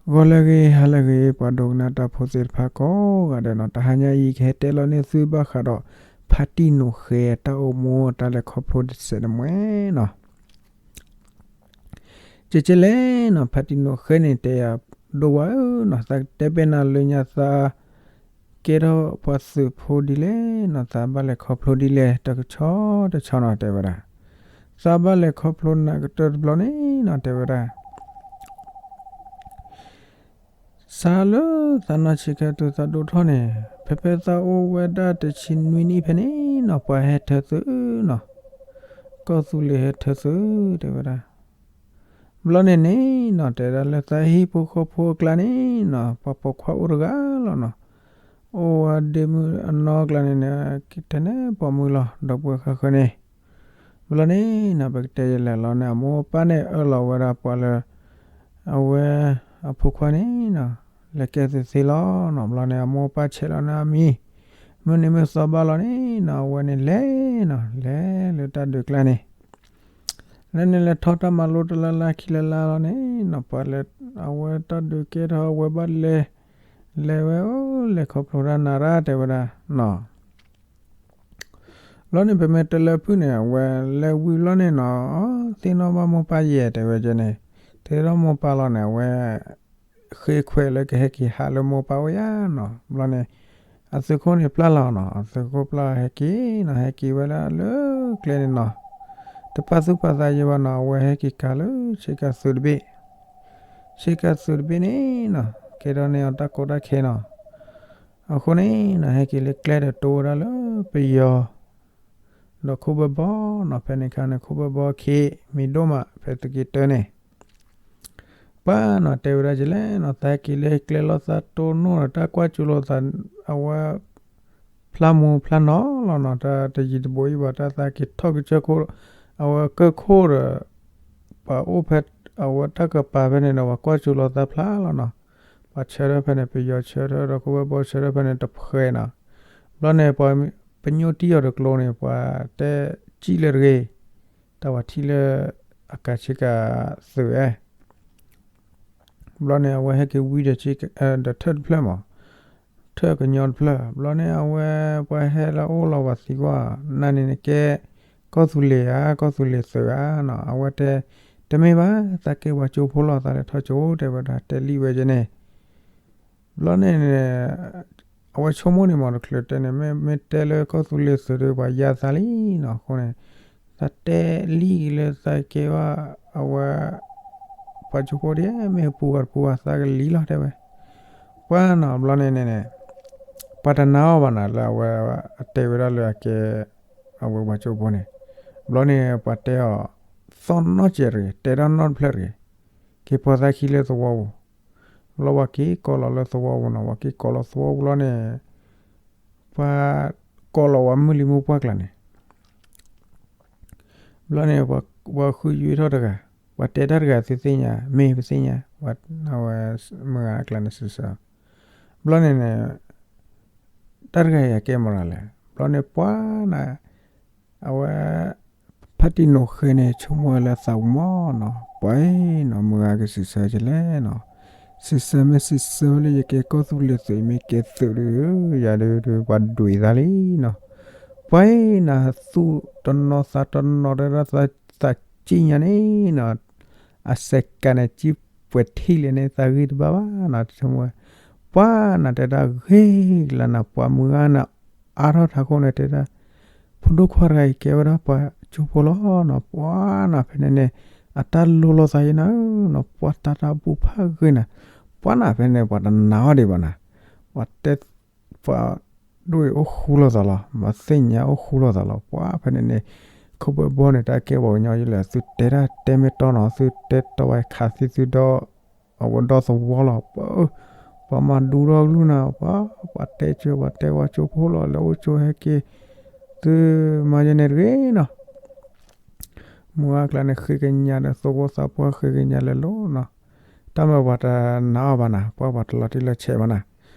ဂီၤလၢအဂ့ၤ ဟါလၢအဂ့ၤ ပှၤဒိကနၣ်တၢ်ဖိသ့ၣ်တဖၣ်ကိးဂၤဒဲးနီၤ, တဟါညါအံၤ ကဟဲတဲလီၤန့ၢ်သုဘၣ်ဃးဒီး ဖါတံၢ်နိာ်ဃဲ တၢ်အိၣ်မူတၢ်လဲၤခီဖျိတစဲးတမှဲၤနီၤ. ကဲကဲလဲၣ်နီၤ, ဖါတံၢ်နိာ်ဃဲန့ၣ် တဲယၤဒိၣ်ဝဲဧၢနီၤ, သးတဲပဲနၤလၢညါသး ကဲထီၣ်ပှၤသုးဖိဒ်လဲၣ်နီၤ, သးဘၣ်လဲၤခီဖျိဒ်လဲၣ် တကဆီတဆီနီၤ တဲဝဲဒၣ်. သးဘၣ်လဲၤခီဖျိနၤကတၢၢ်တဘျီန့ၣ်နီၤ တဲဝဲဒၣ်. စးလၢသးနီၢ်ဆံးခါတုၤသးဒိၣ်ထီၣ်န့ၣ် ဖဲဖဲသးအိၣ်ဝဲဒၣ်တဆံနွံနံၣ်ဖဲန့ၣ်နီၤ ပှၤဟဲထၢသုးနီၤ, ကီၢ်သူလ့ၤဟဲထၢသုး တဲဝဲဒၣ်. ဘျီန့ၣ်န့ၣ်နီၤ တဲဒၣ်လၢသးဟံၣ်ဖိဃီဖိအကျါန့ၣ်နီၤ ပှၤပိာ်ခွါအိၣ်တဂၤလီၤနီၤ, အိၣ်ဝဲဒ့မုၣ်အနီၢ်ကျါန့ၣ်န့ၣ် ထဲန့ၣ်ပိာ်မုၣ်လီၤ ဒီပုၢ်ဝဲၢ်ဃၣ်ဃၢၤန့ၣ်. ဘျီန့ၣ်နီၤ ပကတဲယဲလဲၣ်လီၤန့ၣ် အမိၢ်အပၢ်န့ၣ်အၢၣ်လီၤဝဲဒၣ်ပှၤလၢ အဝဲအဖိခွါန့ၣ်နီၤ လဲၤကဲသုးသ့လီၤနီၤ. ဘျီန့ၣ် အမိၢ်အပၢ်ဆဲးလီၤန့ၣ်အမံၤ မုၢ်နံၤမုၢ်သီဘၣ်လီၤန့ၣ်နီၤ အဝဲန့ၣ်လဲၤနီၤ လဲၤလၢတၢ်ဒုးကျါန့ၣ် လၢန့ၣ်လဲၤထီၣ်တၢ်မၤလိတလါလါခံလါလါလီၤန့ၣ်နီၤ ပှၤလဲၤ အဝဲတၢ်ဒုးကဲထီၣ်အဝဲဘၣ်လဲၤ လဲၤဝဲအိၣ်လဲၤခီဖျိတၢ်နၤရၣ် တဲဝဲဒၣ်နီၤ. ဘျီန့ၣ် ပမ့ၢ်တဲလၢဖုၣ်န့ၣ် အဝဲလဲၤဝံၤဘျီန့ၣ်နီၤ သ့ၣ်နီၣ်ဘၣ်မိၢ်ပၢ်ယဲၢ် တဲဝဲကဲန့ၣ် သ့ၣ်နီၣ်မိၢ်ပၢ်လီၤန့ၣ် အဝဲ ဃ့ခွဲးလၢကဟဲက့ၤဟးလၢမိၢ်ပၢ်အိၣ်ယါနီၤ. ဘျီန့ၣ် အသုးခိၣ်န့ၣ်ပျၢ်လီၤနီၤ, အသုးခိၣ်ပျၢ်ဟဲက့ၤနီၤ ဟဲက့ၤဝဲဒၣ်လၢကျဲန့ၣ်နီၤ, တပာ်သူၣ်ပာ်သးယံၤဘၣ်နီၤ, အဝဲဟဲက့ၤကၤလၢဆ့ကၤသုးတဘ့ၣ်, ဆ့ကၤသုးတဘ့ၣ်န့ၣ်နီၤ ကဲထီၣ်န့ၢ်အီၤတၢ်ကီတၢ်ခဲနီၤ. အဃိန့ၣ်နီၤ ဟဲက့ၤလၢကျဲဒီးတိဝဲဒၣ်လၢပယီၤ ဒီးခိၣ်ဘၢဘီနီၤ, ဖဲန့ၣ်အခါန့ၣ် ခိၣ်ဘၢဘီခံမံၤဒိၣ်မး ဖဲသုးက့တၢန့ၣ် ပှၤနီၤ တဲဝဲဒၣ်ကလဲၣ်နီၤ, သးက့ၤလၢကျဲလီၤ သးတိၢ်နီၣ်ဒီးတၢ်ကွၢ်ကၠိလီၤသး အဝဲ ဖျါမူဖျါနီၤလီၤနီၤ, တၢ်တယံၤတဘိအံၤဘၣ် တၢ်သးက့ၤထီၣ်ကစၢၢ်ခိၣ် အဝဲကၢၢ်ခိၣ်ဒီး ပှၤအိၣ်ဖဲ အဝဲတၢ်ကပၤဖဲန့ၣ်ဒီး ပှၤကွၢ်ကၠိလီၤသးဖျါလီၤနီၤ. ပှၤဆၢထၢၣ်ဖဲန့ၣ် ပယီၤဆၢထၢၣ်ဒီးခိၣ်ဘၢဘီဆၢထၢၣ်ဖဲန့ၣ်တဖှဲးနီၤ. ဘျီန့ၣ် ပှၤပညိၣ်တံၢ်အီၤတကျိၤန့ၣ် ပှၤတဲစံၣ်လၢတဂ့ၤ တၢ်ဝဲထံၣ်လၢအကၤဆ့ကၤသုးဧါ. ဘျီန့ၣ် အဝဲဟဲက့ၤဝံဒီး ဒီးထၢၣ်တဖျၢၣ်မး, ထၢၣ်ကညီတဖျၢၣ်. ဘျီန့ၣ် အဝဲပှၤဟဲလၢအအိၣ်လီၤပှၤသံကွၢ် နၤန့ၣ်နကဲ ကီၢ်သူလ့ၤဧါ ကီၢ်သူလ့ၤသုးဧါနီၤ. အဝဲတဲ တမ့ၢ်ဘၣ် သးကဲပှၤကၠိဖိလီၤ သးလဲၤထီၣ်ကၠိ တဲဝဲဒၣ် တဲလံဝဲကဲန့ၣ် ဘျီန့ၣ် အဝဲဆိကမိၣ်န့ၣ်မး တချုးတဲန့ၣ် မ့ၢ် မ့ၢ်တဲလၢကီၢ်သူလ့ၤသုးဒီး ပှၤယါသးလံနီၤ. အဃိန့ၣ် သးတဲလံက့ၤလၢသးကဲဘၣ် အဝဲ ပှၤကၠိဖိဒ် မ့ၢ်ပူၤဂၤတပူၤဂၤသးကလံၤလီၤ တဲဝဲ. ပှၤနီၤ ဘျီန့ၣ်န့ၣ်န့ၣ် ပှၤတနာ်အီၤဘၣ်နီၤ လၢအဝဲ အတဲဝဲဒၣ်လၢအကဲ အဝဲပှၤကၠိဖိန့ၣ်. ဘျီန့ၣ် ပှၤတဲအီၤ သီၣ်နီၣ်စဲးတဂ့ၤ တဲတၢ်နီၣ်တဖျၢၣ်တဂ့ၤ, က့ၤပှၤသးခံလၢသဝီပူၤ. ဘျီပှၤက့ၤကိးလီၤလၢသဝီပူၤနီၤ, ပှၤက့ၤကိးလီၤသဝီပူၤလီၤန့ၣ် ပှၤကိးလီၤဝဲမုၢ်လံၤမုၢ်ပှၢ်ကျါန့ၣ် ဘျီန့ၣ် ပှၤဃုယွံထီၣ်တဂၤ, ပှၤတဲတၢ်တဂၤသုသ့ၣ်ညါ မ့ၢ်ပသ့ၣ်ညါ, အဝဲမုၢ်ဂၤအကျါန့ၣ်စံးဆၢ, ဘျီန့ၣ်န့ၣ် တၢ်တဂၤအံၤအကဲမနုၤလဲၣ်. ဘျီန့ၣ်ပှၤနၤ အဝဲ ဖါတံၢ်နိာ်ဃဲန့ၣ် ဆိကမိၣ်ဝဲလၢသးပူၤမးနီၤ, ပှၤအံၤနီၤ မုၢ်ဂၤကစံးဆၢကလဲၣ်နီၤ, စံးဆၢမ့ၢ်စံးဆၢဝဲလၢယကဲကီၢ်သူလ့ၤသုး ယမ့ၢ်ကဲသုးဒီး ယၤဒုး ပှၤဒွးသးလံနီၤ. ပှၤအံၤနၤ သူၣ်တနီၤသးတနီၤ တဲဒၣ်သးစံၣ်ညါန့ၣ်နီၤ အစဲးကးန့ၣ် စံၣ်ပှဲၤထံၣ်လဲၣ်န့ၣ် သးဂ့ၢ်တဘၣ်ဘၣ်နီၤ, ဆိကမိၣ်ဝဲ ပှၤနၤတဲဒၣ်ဂ့ၤကလါနၤ ပှၤမုၢ်ဂၤနၤ အါထီၣ်ထးခိၣ်န့ၣ်တဲဒၣ် ဖိဒိၣ်ခွါတဂၤအံၤကဲဝဲဒၣ်ပှၤကၠိဖိလီၤနီၤ, ပှၤနၤဖဲန့ၣ်န့ၣ် အတၢ်လိၤလိာ်သးအံၤနၤဧၢနီၤ, ပှၤတၢ်တၢ်ဘူၣ်ဖးဂ့ၤနၤ, ပှၤနၤဖဲန့ၣ် ပှၤတနာ်အီၤဒံးဘၣ်နၤ, ပှၤတဲ ပှၤဒိၣ်အံၤအိၣ်ဃူလိာ်သးလီၤ, မၤသ့ၣ်ညါအိၣ်ဃူလိာ်သးလီၤ, ပှၤဖဲန့ၣ်န့ၣ် ခိၣ်ဘၢဘီန့ၣ် တၢ်ကဲပှၤကညီယလဲၣ် သုတဲတၢ်တဲမ့ၢ်တီနီၤ, သုတဲတီဝဲခးသံသုဒီ အဝဲဒီသဝီလီၤ, ပှၤ ပှၤမၤဒူထီၣ်ကလုၢ်နၤ, ပှၤ ပှၤတဲကၢ ပှၤတဲပှၤကၠိဖိလီၤ, လဲၤအိၣ်ကၠိဟဲက့ၤ, သုမၤယဲန့ၣ်တဂ့ၤနီၤ, မုၢ်ဂၤအကျါန့ၣ် ဃ့ကညးဒီးသဝီသးပှၢ် ဃ့ကညးလဲၤလိၤနီၤ, တၢ်မၤပှၤတနာ်အီၤဘၣ်နၤ, ပှၤ ပှၤတလီၤတံၢ်လီၤဆဲးဘၣ်နၤ,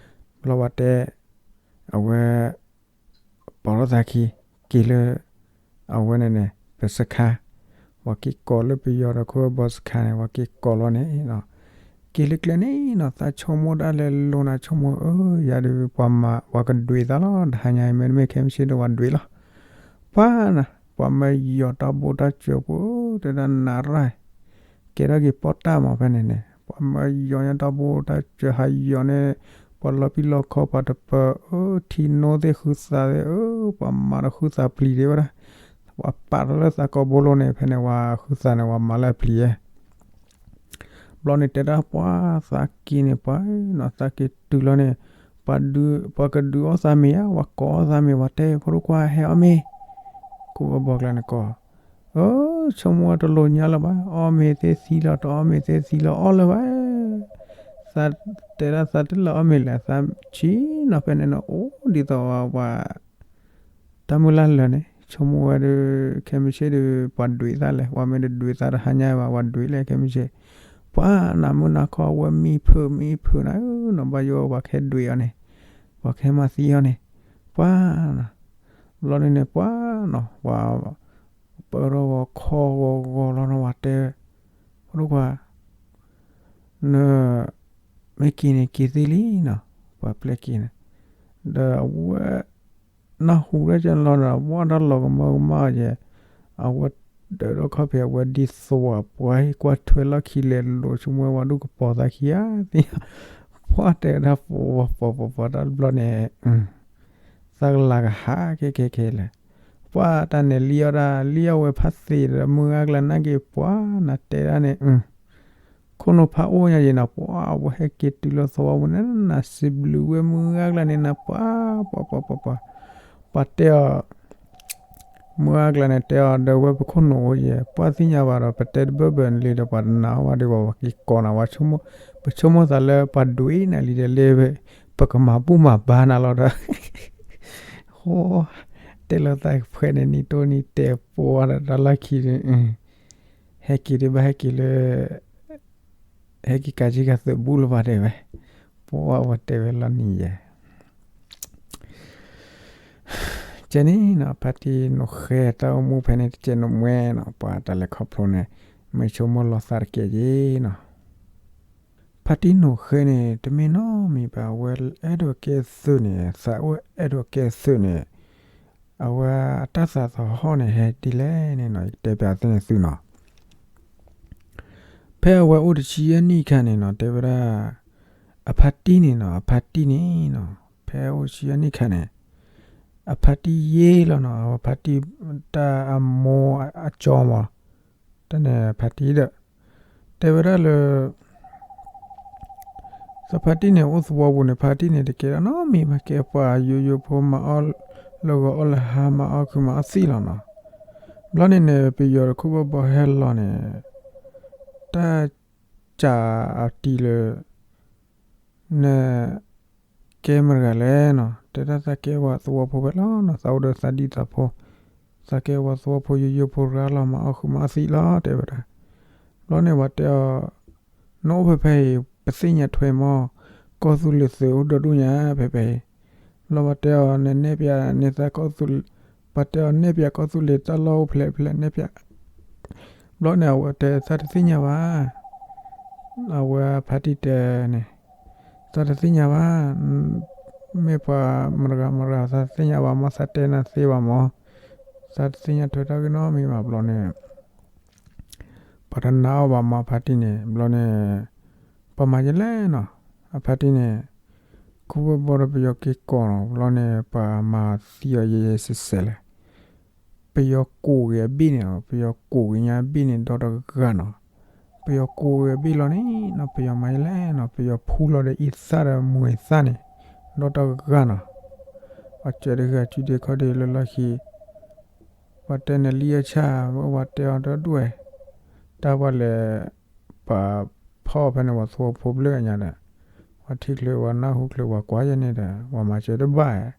ဘျီပှၤတဲ အဝဲ ပိာ်ထီၣ်သးခံ က့ၤလၢ အဝဲန့ၣ်န့ၣ် ပစခါ, ပှၤက့ၤကိးလၢပယီၤဒီးခိၣ်ဘၢဘီစခါန့ၣ် ပှၤက့ၤကိးလီၤန့ၣ်နီၤ, က့ၤလၢကျဲန့ၣ်နီၤ သးဆိကမိၣ်ဒၣ်လဲာ်လိၤနၤ ဆိကမိၣ် အၢ ယၤဒုး ပှၤမၤ ပှၤကဒွဲၣ်သးလီၤ တဟါညါအံၤ မ့တမ့ၢ်ခဲမုၢ်ဆ့ၣ်ဒီးပှၤဒွဲၣ်လီၤ. ပှၤနီၤ ပှၤမၢယီၤတၢ်ဘိၣ်တၢ်စၢၤဖိ တဲဒၣ်နးရၢ် ကဲထီၣ်က့ၤပီၣ်တၢ်မးဖဲန့ၣ်န့ၣ် ပှၤမၢယီၤညါတၢ်ဘိၣ်တၢ်စၢၤဟးယီၤန့ၣ် ပှၤလီၤပံာ်လီၤခီပှၤတပၢၤ အၢ ထံနိသ့ၣ်ဃုသးသ့ၣ် အၢ ပှၤမၤတဃုသးပျံၤဒံးဝဲဒၣ် ပှၤပာ်ထီၣ်လၢသးကိးဘိလိၤန့ၣ် ဖဲန့ၣ် ပှၤဃုသးန့ၣ် ပှၤမၤလၢအပျံၤယဲ ဘျီန့ၣ်တဲဒၣ်ပှၤသးက့ၤန့ၣ် ပှၤနီၤ သးက့ၤတုၤလီၤန့ၣ် ပှၤဒုး ပှၤကဒုးအီၣ်သးမ့ၤဧါ ပှၤကိးအီၣ်သးမ့ၤ ပှၤတဲဖိဒိၣ်ခွါဟဲအီၣ်မ့ၤ ကိးဝဲဘီကျါန့ၣ်ကိး အၢ ဆိကမိၣ်ဝဲတလိၤညါလၢၤဘၣ် အီၣ်မ့ၤသ့ၣ်သံလီၤ တအီၣ်မ့ၤသ့ၣ်သံလီၤ အီၣ်လၢၤဘၣ် သးတဲဒၣ်သးတလၢအီၣ်မ့ၤလဲၣ် သးဆံးနီၤ ဖဲန့ၣ်နီၤ အိၣ်ဒ်သိးပှၤ တၢ်မုၢ်လၢ်လၢာ်န့ၣ် ဆိကမိၣ်ဝဲဒုး ခဲမုၢ်ဆ့ၣ်ဒုး ပှၤဒွဲၣ်သးလဲၣ် ပှၤမ့ၢ်တဒွဲၣ်သးတဟါညါဘၣ် ပှၤဒွဲၣ်လဲၣ်ခဲမုၢ်ဆ့ၣ် ပှၤနးမုၢ်နၤခီအဝဲမံဖုးမံဖုးနၤဧၢနီၤ ဘၣ်ယိၣ်ပှၤကဟဲဒွဲၣ်အီၤန့ၣ် ပှၤကဟဲမၤသံအီၤန့ၣ် ပှၤနီၤ ဘျီဒုန့ၣ် ပှၤနီၤ ပှၤ ပၢထီၣ်ဂီၤခီဂီၤဂီၤလီၤနီၤ ပှၤတဲ ဖိဒိၣ်ခွါ န မ့ၢ်က့ၤန့ၣ်က့ၤသ့လံနီၤ ပှၤပျဲက့ၤန့ၣ် ဒီးအဝဲ နၢ်ဟူဒၣ်ကလီၤဒီး ဝဲဒၣ်လီၤကမၢကမၣ်ယဲ အဝဲဒၢးထီၣ်ခီၣ်ဖံး အဝဲဒ်သိးပှၤဟ့ၣ်ကွၢ်ထွဲလီၢ်ခံလဲၤလိာ် ဆိကမိၣ်ဝဲဒၣ်ဒူၣ်ကပီၤသးခံဂၤသ့ ပှၤတဲဒၣ်ပှၤပှၤပှၤပှၤတၢ်တဘျီန့ၣ် သးကလၤကဟးခဲခဲခဲလဲၣ် ပှၤတၢ်န့ၣ်လံအီၣ်ဒၣ် လံအီၣ်ဝဲဖးသ့ဒီး မုၢ်ဂၤကျါနာ်က့ၤ ပှၤနတဲဒၣ်န့ၣ် ခိၣ်နူာ်ဖးအိၣ်ညါယဲနီၤ ပှၤအဝဲဟဲက့ၤတုၤလၢသဝီပူၤန့ၣ် နစံးဘျုးဝဲမုၢ်ဂၤကျါန့ၣ်နၤ ပှၤ ပှၤ ပှၤ ပှၤ ပှၤတဲအီၤ မုၢ်ဂၤကျါန့ၣ် တဲအီၤဒီးဝဲပခိၣ်နူာ်အိၣ်ယဲ ပှၤသ့ၣ်ညါဘၣ်ဒီး ပတဲတဘၢဘၢန့ၣ်လံဒီး ပှၤတနာ်အီၤဘၣ်ဒီး ပှၤက့ၤကိးနၤ ပဆိကမိၣ်သးလၢပှၤဒွဲၣ်နၤလံဒီးလၢ ပကမၤဘူၣ်မၤဘါနၤလီၤဒီး ဟိ တဲလီၤသးဖှဲးန့ၣ် နံၤတိၢ်နံၤတဲာ် ပှၤဒီးတၢ်လီၢ်ခံန့ၣ် ဟဲက့ၤဒံးဘၣ် ဟဲက့ၤလၢ ဟဲက့ၤကးက့ၤကသုးဘူးလၢၤဘၣ်တဲဝဲ ပှၤဝဲတဲဝဲလီၤနံၤယဲ ကဲန့ၣ်နီၤ ဖါတံၢ်နိၣ်ဃဲတၢ်အိၣ်မူဖဲန့ၣ် တကဲးနိၣ်မှဲနီၤ ပှၤတၢ်လဲၤခီဖျိန့ၣ် မ့ၢ်ဆိကမိၣ်လီၤသးတကဲးယဲနီၤ ဖါတံၢ်နိၣ်ဃဲန့ၣ် တမ့ၢ်နီတမံၤဘၣ် အဝဲအဲၣ်ဒိးကဲသုးန့ၣ် သးအိၣ်အဲၣ်ဒိးကဲသုးန့ၣ် အဝဲအတၢ်သးသဟီၣ်န့ၣ် ဟဲဒ်လဲၣ်န့ၣ်နီၤ ယကတဲပျးသ့ၣ်န့ၣ်သုနီၤ ဖဲအဝဲအိၣ်တဆံယဲၢ်နံၣ်အခါန့ၣ်နီၤ တဲဝဲဒၣ် အဖါတံၢ်န့ၣ်နီၤ အဖါတံၢ်န့ၣ်နီၤ ဖဲအိၣ်တဆံယဲၢ်နံၣ်အခါန့ၣ် အဖါတံၢ်ယ့လီၤနီၤ အဝဲဖါတံၢ်တၢ်အမိၢ်အကၠီမး တၢ်န့ၣ်ဖါတံၢ်ဒီး တဲဝဲဒၣ်လၢ သဖါတံၢ်န့ၣ် အိၣ်သဝီပူၤန့ၣ် ဖါတံၢ်န့ၣ် တကဲဒၣ်နီတမံၤဘၣ် ကဲပှၤယိယိဖိ မၤအီၣ်လၢဂီၤအီၣ်လၢဟါ မၤအီၣ်ခုးမၤအီၣ်သံလီၤနီၤ. ဘျီန့ၣ်န့ၣ် ပယီၤတခိၣ်ဘၣ်ဘီဟဲလီၤန့ၣ် တၢ်စးအတံၤလၢ န ကဲမတၤတဂၤလဲၣ်နီၤ, တဲဒၣ်သးကဲပှၤသဝီဖိဖဲလီၤနီၤ, သးအိၣ်ဒီးသးဒံသးဖိ, သးကဲပှၤသဝီဖိယိယိဖိတဂၤလီၤ, မၤအီၣ်ဃုာ်မၤအီၣ်သံလီၤ တဲဝဲဒၣ်. ဘျီန့ၣ်ပှၤတဲအီၤ, နအိၣ်ဖဲဖဲအံၤ ပသ့ၣ်ညါထွဲမး, ကီၢ်သူလ့ၤသုးအိၣ်ဒီဒူၣ်ညါဖဲဖဲအံၤ. ဘျီပှၤတဲအီၤ နနဲၣ်ပၠးန့ၢ်သးကီၢ်သူလ့ၤ, ပှၤတဲအီၤနဲၣ်ပၠးကီၢ်သူလ့ၤတၢ်လီၢ်အိၣ်ဖျဲးဖဲလဲၣ် နဲၣ်ပၠး. ဘျီန့ၣ်အဝဲတဲသးတသ့ၣ်ညါဘၣ်. အဝဲဖါတံၢ်တဲန့ၣ်, သးတသ့ၣ်ညါဘၣ်, မ့ၢ်ပှၤမတၤတဂၤမတၤတဂၤ သးတသ့ၣ်ညါဘၣ်မး, သးတဲနၤသ့ဘၣ်မး, သးတသ့ၣ်ညါထွဲတၢ်ဂ့ၢ်နီတမံၤဘၣ်. ဘျီန့ၣ် ပှၤတနာ်အီၤဘၣ်မးဖါတံၢ်န့ၣ်. ဘျီန့ၣ် ပှၤမၤယဲလဲၣ်နီၤ, အဖါတံၢ်န့ၣ် ခိၣ်ဘၣ်ဘီဒီးပယီၤက့ၤကိးနီၤ. ဘျီန့ၣ် ပှၤမၤသံအီၤယဲယဲစဲးစဲးလဲၣ်. ပယီၤကိးက့ၤအဘ့ၣ်န့ၣ်, ပယီၤကိးက့ၤညါအဘ့ၣ်န့ၣ် ဒီတဂၤနီၤ. ပယီၤကိးက့ၤအဘ့ၣ်လီၤန့ၣ်နီၤ, ပယီၤမၤယဲလဲၣ်နီၤ, ပယီၤဖူလီၤဒီးအံသၣ်ဒီးမူၤအံသၣ်န့ၣ် ဒီတဂၤနီၤ. ပှၤစၢၤတဂၤစုဒ့ခီၣ်ဒ့လၢလီၢ်ခံ ပှၤတဲန့ၣ်လံအဆၣ်, ပှၤတဲအီၤတဒွဲၣ်, တၢ်ပှၤလဲၤ ပှၤဖီၣ်ဖဲန့ၣ် ပှၤသဝီဖိဘျၢၣ်ညါဒီး ပှၤထံၣ်ချုးပှၤနၢ်ဟူချုးပှၤကွၢ်ယဲန့ၣ်ဒီး ပှၤမၤစၢၤတဘၣ်,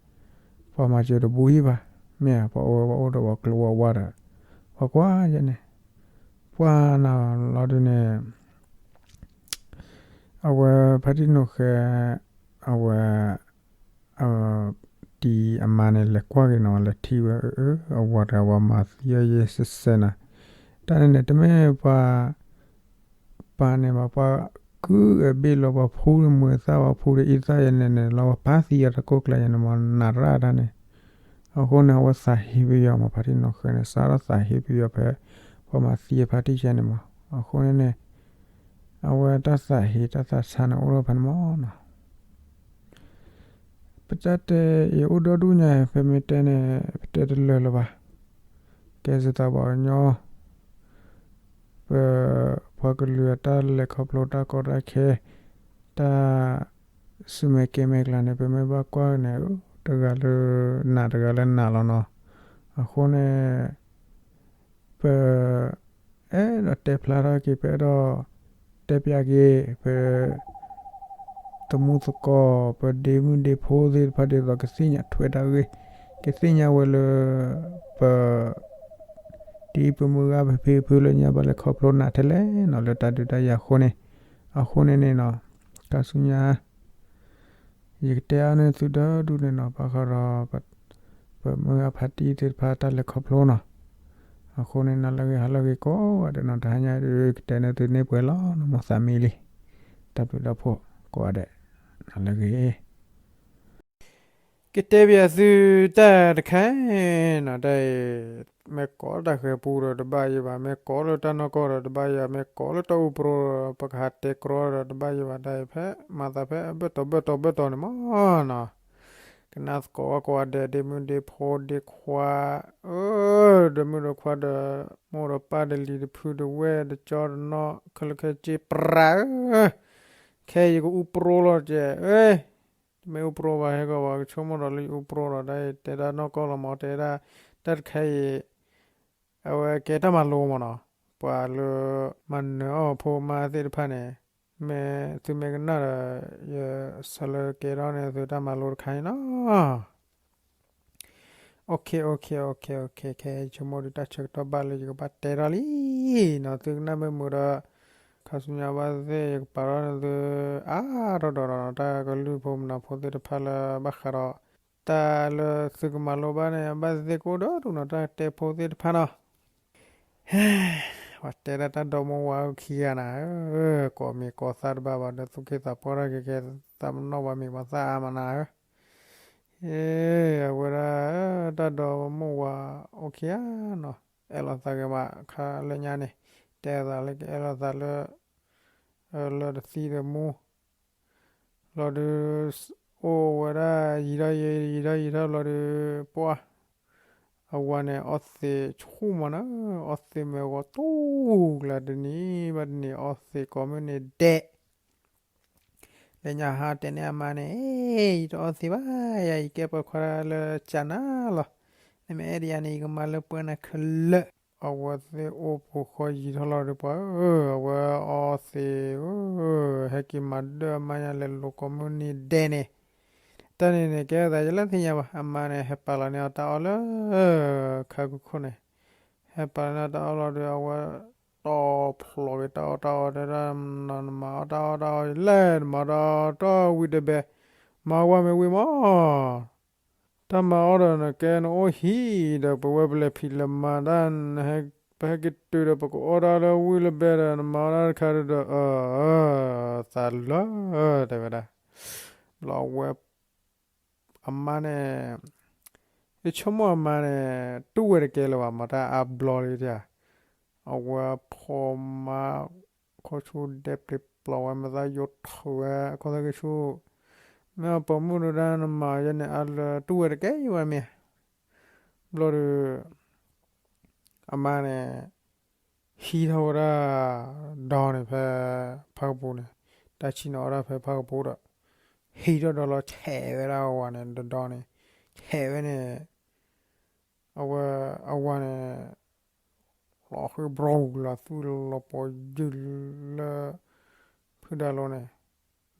ပှၤမၤစၢၤတဘၣ်ဘၣ်, မ့ၢ်ဧါ, ပှၤအိၣ်ဝဲပှၤအိၣ်ဒီးပှၤကျိၤဝဲဝါဒီး ပှၤကွၢ်ယဲန့ၣ်, ပှၤနၤလီၤဒုန့ၣ် အဝဲဖါတံၢ်နိၣ်ဃဲ အဝဲ တံၤအမါန့ၣ် လဲၤကွၢ်က့ၤနီၤ, လဲၤထံၣ်ဝဲ အဝၤတဂၤ ပှၤမၤသံအီၤယဲစဲးစဲးနီၤ. တၢ်န့ၣ်န့ၣ် တမ့ၢ်ပှၤ ပၢ်န့ၣ်ဘၣ်, ပှၤ ကုၢ်အဘ့ၣ်လီၤပှၤဖူဒီးမုာ်သၣ် ပှၤဖူဒီးအံသၣ်ယဲန့ၣ်န့ၣ် လီၤပှၤဖးသံယၤတၢ်ကိၢ်ကျါယဲန့ၣ်မး နးရၣ်တၢ်န့ၣ်. အဃိန့ၣ် အဝဲသးဟ့ပယီၤမး ဖါတံၢ်နီၢ်ဃဲန့ၣ် စးထီၣ်သးဟ့ပယီၤဖဲ ပှၤမၤသံဖါတံၢ်ယဲန့ၣ်မး. အဃိန့ၣ်န့ၣ် အဝဲတၢ်သးဟ့တၢ်သးဆါန့ၣ်အိၣ်ထီၣ်ဖဲန့ၣ်မးနီၤ. ပတၢ်တဲအံၤအိၣ်ဒီဒူၣ်ညါ ဖဲမ့ၢ်တဲန့ၣ် ပတဲတလၢာ်လၢၤဘၣ်. ကဲစ့ၢ်သးပှၤကညီ ပ ပှၤကလုာ်အတၢ်လဲၤခီဖျိတၢ်ကီတၢ်ခဲ တၢ် ဆူမဲာ်ကဲမဲာ်ကျါန့ၣ် ပမ့ၢ်ဘၣ်ကွၢ်န့ၣ် တဂၤလၢနးတဂၤလၢနးလီၤနီၤ. အဃိန့ၣ် ပ အဲၣ်ဒိးတဲဖျါထီၣ်က့ၤ ပအဲၣ်ဒိး တဲပျးက့ၤ ပ သမူသကိး ပဒ့မုၣ်ဒ့ဖိသ့ၣ်တဖၣ်ဒ်သိးကသ့ၣ်ညါထွဲတၢ်ဂ့ၢ် ကသ့ၣ်ညါဝဲလၢ ပ ဒ်ပမုၢ်ဂၤပဖံပဖုလၢညါဘၣ်လဲၤခီဖျိနးထဲလဲၣ်နီၤ လၢတၢ်ဒုးတၢ်ယၤအဃိန့ၣ်. အဃိန့ၣ်န့ၣ်နီၤ ခါဆူညါ ယကတဲအါန့ၢ်သုဒီဒူၣ်န့ၣ်နီၤ ဘၣ်ဃးဒီး ပမုၢ်ဂၤဖါတံၢ်သ့ၣ်တဖၣ်တၢ်လဲၤခီဖျိနီၤ. အဃိန့ၣ် နၤလၢအဂ့ၤ ဟါလၢအဂ့ၤကိးဂၤဒဲးနီၤ တဟါညါဒုး ကတဲန့ၢ်သုန့ၢ်ပှဲၤလီၤနီၤ မိၢ်သးမံလံ တၢ်ဘျုးတၢ်ဖှိၣ်ကိးဂၤဒဲး နၤလၢအဂ့ၤ ကတဲပယၤသုတၢ်တခါနီၤ တၢ်အံၤ မ့ၢ်ကိးတၢ်ဃဲၤပူဒီးတဘၣ်ယံၤဘၣ် မ့ၢ်ကိးလၢတၢ်နီၢ်ကီၢ်ဒီးတဘၣ်ယံၤ မ့ၢ်ကိးလၢတၢ်အိၣ်ပြိဒီး ပကဟးတဲကြီဒီးတဘၣ်ယံၤဘၣ် တၢ်အံၤဖဲ မၤသးဖဲအဘၢၣ်တီဘၢၣ်တီဘၢၣ်တီန့ၣ်မးနီၤ. ကနၣ်သကိးဝဲကိးဂၤဒဲး ဒ့မုၣ်ဒ့ဖိဒ့ခွါ အၢ ဒီးမုၣ်ဒီးခွါဒီး မိၢ်ဒီးပၢ်ဒီးလံၤတဖုဒီးဝဲၢ်ဒီးကၠီဒီးနီၢ် ခဲလၢာ်ခဲဆ့ပြးဧၢ ခဲအံၤယကအူပြိလီၤကဲး မ့ၢ်အူပြိဘၣ်ဟဲကီးဘၣ် ကဆိကမိၣ်ဒီးလၢယအူပြိဒီး တၢ်အံၤတဲဒၣ်နီၢ်ကီၢ်လီၤမး တဲဒၣ် တၢ်တခါအံၤ အဝဲကဲတၢ်မၤလိမးနီၤ ပှၤလၢ မၤနၢၤအီၣ်ဖိမါသ့ၣ်တဖၣ်န့ၣ် မ့ၢ်သုမ့ၢ်ကနၣ်ဒီး ယဆၢလၢကဲထီၣ်န့ၣ် သုတၢ်မၤလိတခါန့ၣ်လီၤ. အိၣ်ခ့ အိၣ်ခ့ အိၣ်ခ့ အိၣ်ခ့ ခဲဆိကမိၣ်ဒုးတၢ်ဆၢကတီၢ်ဘၣ်လၢယကဘၣ်တဲထီၣ်လံနီၤ သုကနၣ်မ့ၢ်မုာ်ဒီး ခါဆူညါဘၣ်သ့ၣ် ယကပာ်ထီၣ်န့ၢ်သု အါထီၣ်ဒီးဒီး တၢ်ကလုၢ်ဖိမနၤဖိသ့ၣ်တဖၣ်လၢဘၣ်ဃးဒီး တၢ်လၢသုကမၤလိဘၣ်န့ၣ် ဘၣ်သ့ၣ်သ့ၣ်ကအိၣ်ဒီးဒူၣ်နီၤ တၢ်တဲဖိသ့ၣ်တဖၣ်နီၤ ပှၤတဲဒၣ်တၢ်ဒီမိၢ်ဝၤအုၣ်ခံဂၤနၤဧၢ, ကိးမံၤကိးသၣ်တဘၣ်ဘၣ်ဒီး သူၣ်က့သးပှၢ်တၢ်ကဲကဲ သးပနီၣ်ပှၤမံၤပှၤသၣ်အါမးနၤဧၢ, အဝဲဒၣ် တၢ်ဒီမိၢ်ဝၤအိၣ်ခံဂၤနီၤ, အဲၣ်လိာ်သးက့ၤမး ခါလၢညါန့ၣ် တဲသးလၢကအဲၣ်လိာ်သးလၢ လၢတသံတမူ လီၤဒုး အိၣ်ဝဲဒၣ်ယံာ်ထီၣ်ယံာ်ထီၣ်ယံာ်ထီၣ်လီၤဒုး ပှၤ အဝၤန့ၣ် အီသံးဆူၣ်မးနီၤ, အီသံးမ့ၢ်ဂီၤတူၢ်ကျါတနံၤဘၣ်တနံၤ အီသံးကိးမုၢ်နံၤဒဲး လၢညါဟါတဲန့ၢ်အမါန့ၣ် ယတအီသံးဘၣ်ယၤ ယကဲပှၤခွါလၢကၢ်နၤလီၤ, နမ့ၢ်အဲၣ်ဒိးယၤန့ၣ် ယကမၤလၢပှဲၤနၤခဲလၢာ်, အဝဲသ့ၣ်အိၣ်ပူၤဃီယံာ်ထီၣ်လီၤဒုးပှၤဧၢ, အဝဲအီသံးဧၢ, ဟဲက့ၤမၤဒၢအမါညါလဲၤလိာ်ကိးမုၢ်နံၤဒဲးန့ၣ်, တၢ်န့ၣ်န့ၣ် ကဲသးယလၢသ့ၣ်ညါဘၣ်, အမါန့ၣ် ဟဲပာ်လီၤန့ၢ်အီၤတၢ်အီၣ်လၢ ခါခိၣ်ခိၣ်န့ၣ်, ဟဲပာ်လီၤန့ၢ်အီၤတၢ်အီၣ်လီၤဒုး အဝဲ တီၢ်ဖျိးက့ၤတၢ်အီၣ်တၢ်အီ တဲဒၣ် နမၤအီၣ်တၢ်အီၣ်တၢ်အီလဲၣ်, နမၤတၢ်အီၣ်တၢ်ဝံၤတဘဲ, မၤဝဲမ့ၢ်ဝံၤမး, တၢ်မၤအီၣ်ဒီးနကဲနအိၣ်ဟံၣ်ဒီး ပဝဲပလဲၤဖံးလဲၤမၤတၢ် ပဟဲက့ၤတုၤဒီး ပကအီၣ်တၢ်လၢဝံၤလၢဘဲဒီး နမၤအီၣ်တၢ်တခါဒီး အၢ သးလၢ တဲဝဲဒၣ်, ဘျီအဝဲ အမါန့ၣ် ယဆိကမိၣ်အမါန့ၣ် တူၢ်ဝဲတကဲလၢၤဘၣ် မၤတၢ်အါဘျီလံဧါ, အဝဲဖိမါ ခီဆူၣ်ဒဲပျ့ၤပျီဝဲ မ့ၢ်သးယိးထီၣ်ဝဲ အခီၣ်သးကဆူၣ်, မ့ၢ်အပိာ်မုၣ်ဒုးဒၣ်နမၤယဲန့ၣ် အါလၢတူၢ်ဝဲတကဲယံၤဝဲမ့ၢ်, ဘျီဒီး အမါန့ၣ် ဟံးထီၣ်ဝဲဒၣ် ဒီန့ၣ်ဖဲ ဖၣ်ကပူၤန့ၣ်, တၢ်ဆံၣ်န့ၣ်အီၣ်ဒၣ်ဖဲဖၣ်ကပူၤဒီး ဟံးထီၣ်ဒီလီၤဆဲးဝဲဒၣ်အဝၤန့ၣ် တဒီန့ၣ်, ဆဲးဝဲန့ၣ် အဝဲ အဝၤန့ၣ် လီၤဃံဘြီလီၤသူၣ်လီၤပီၤယုာ်လၢ ဖုဒါလိၤန့ၣ်,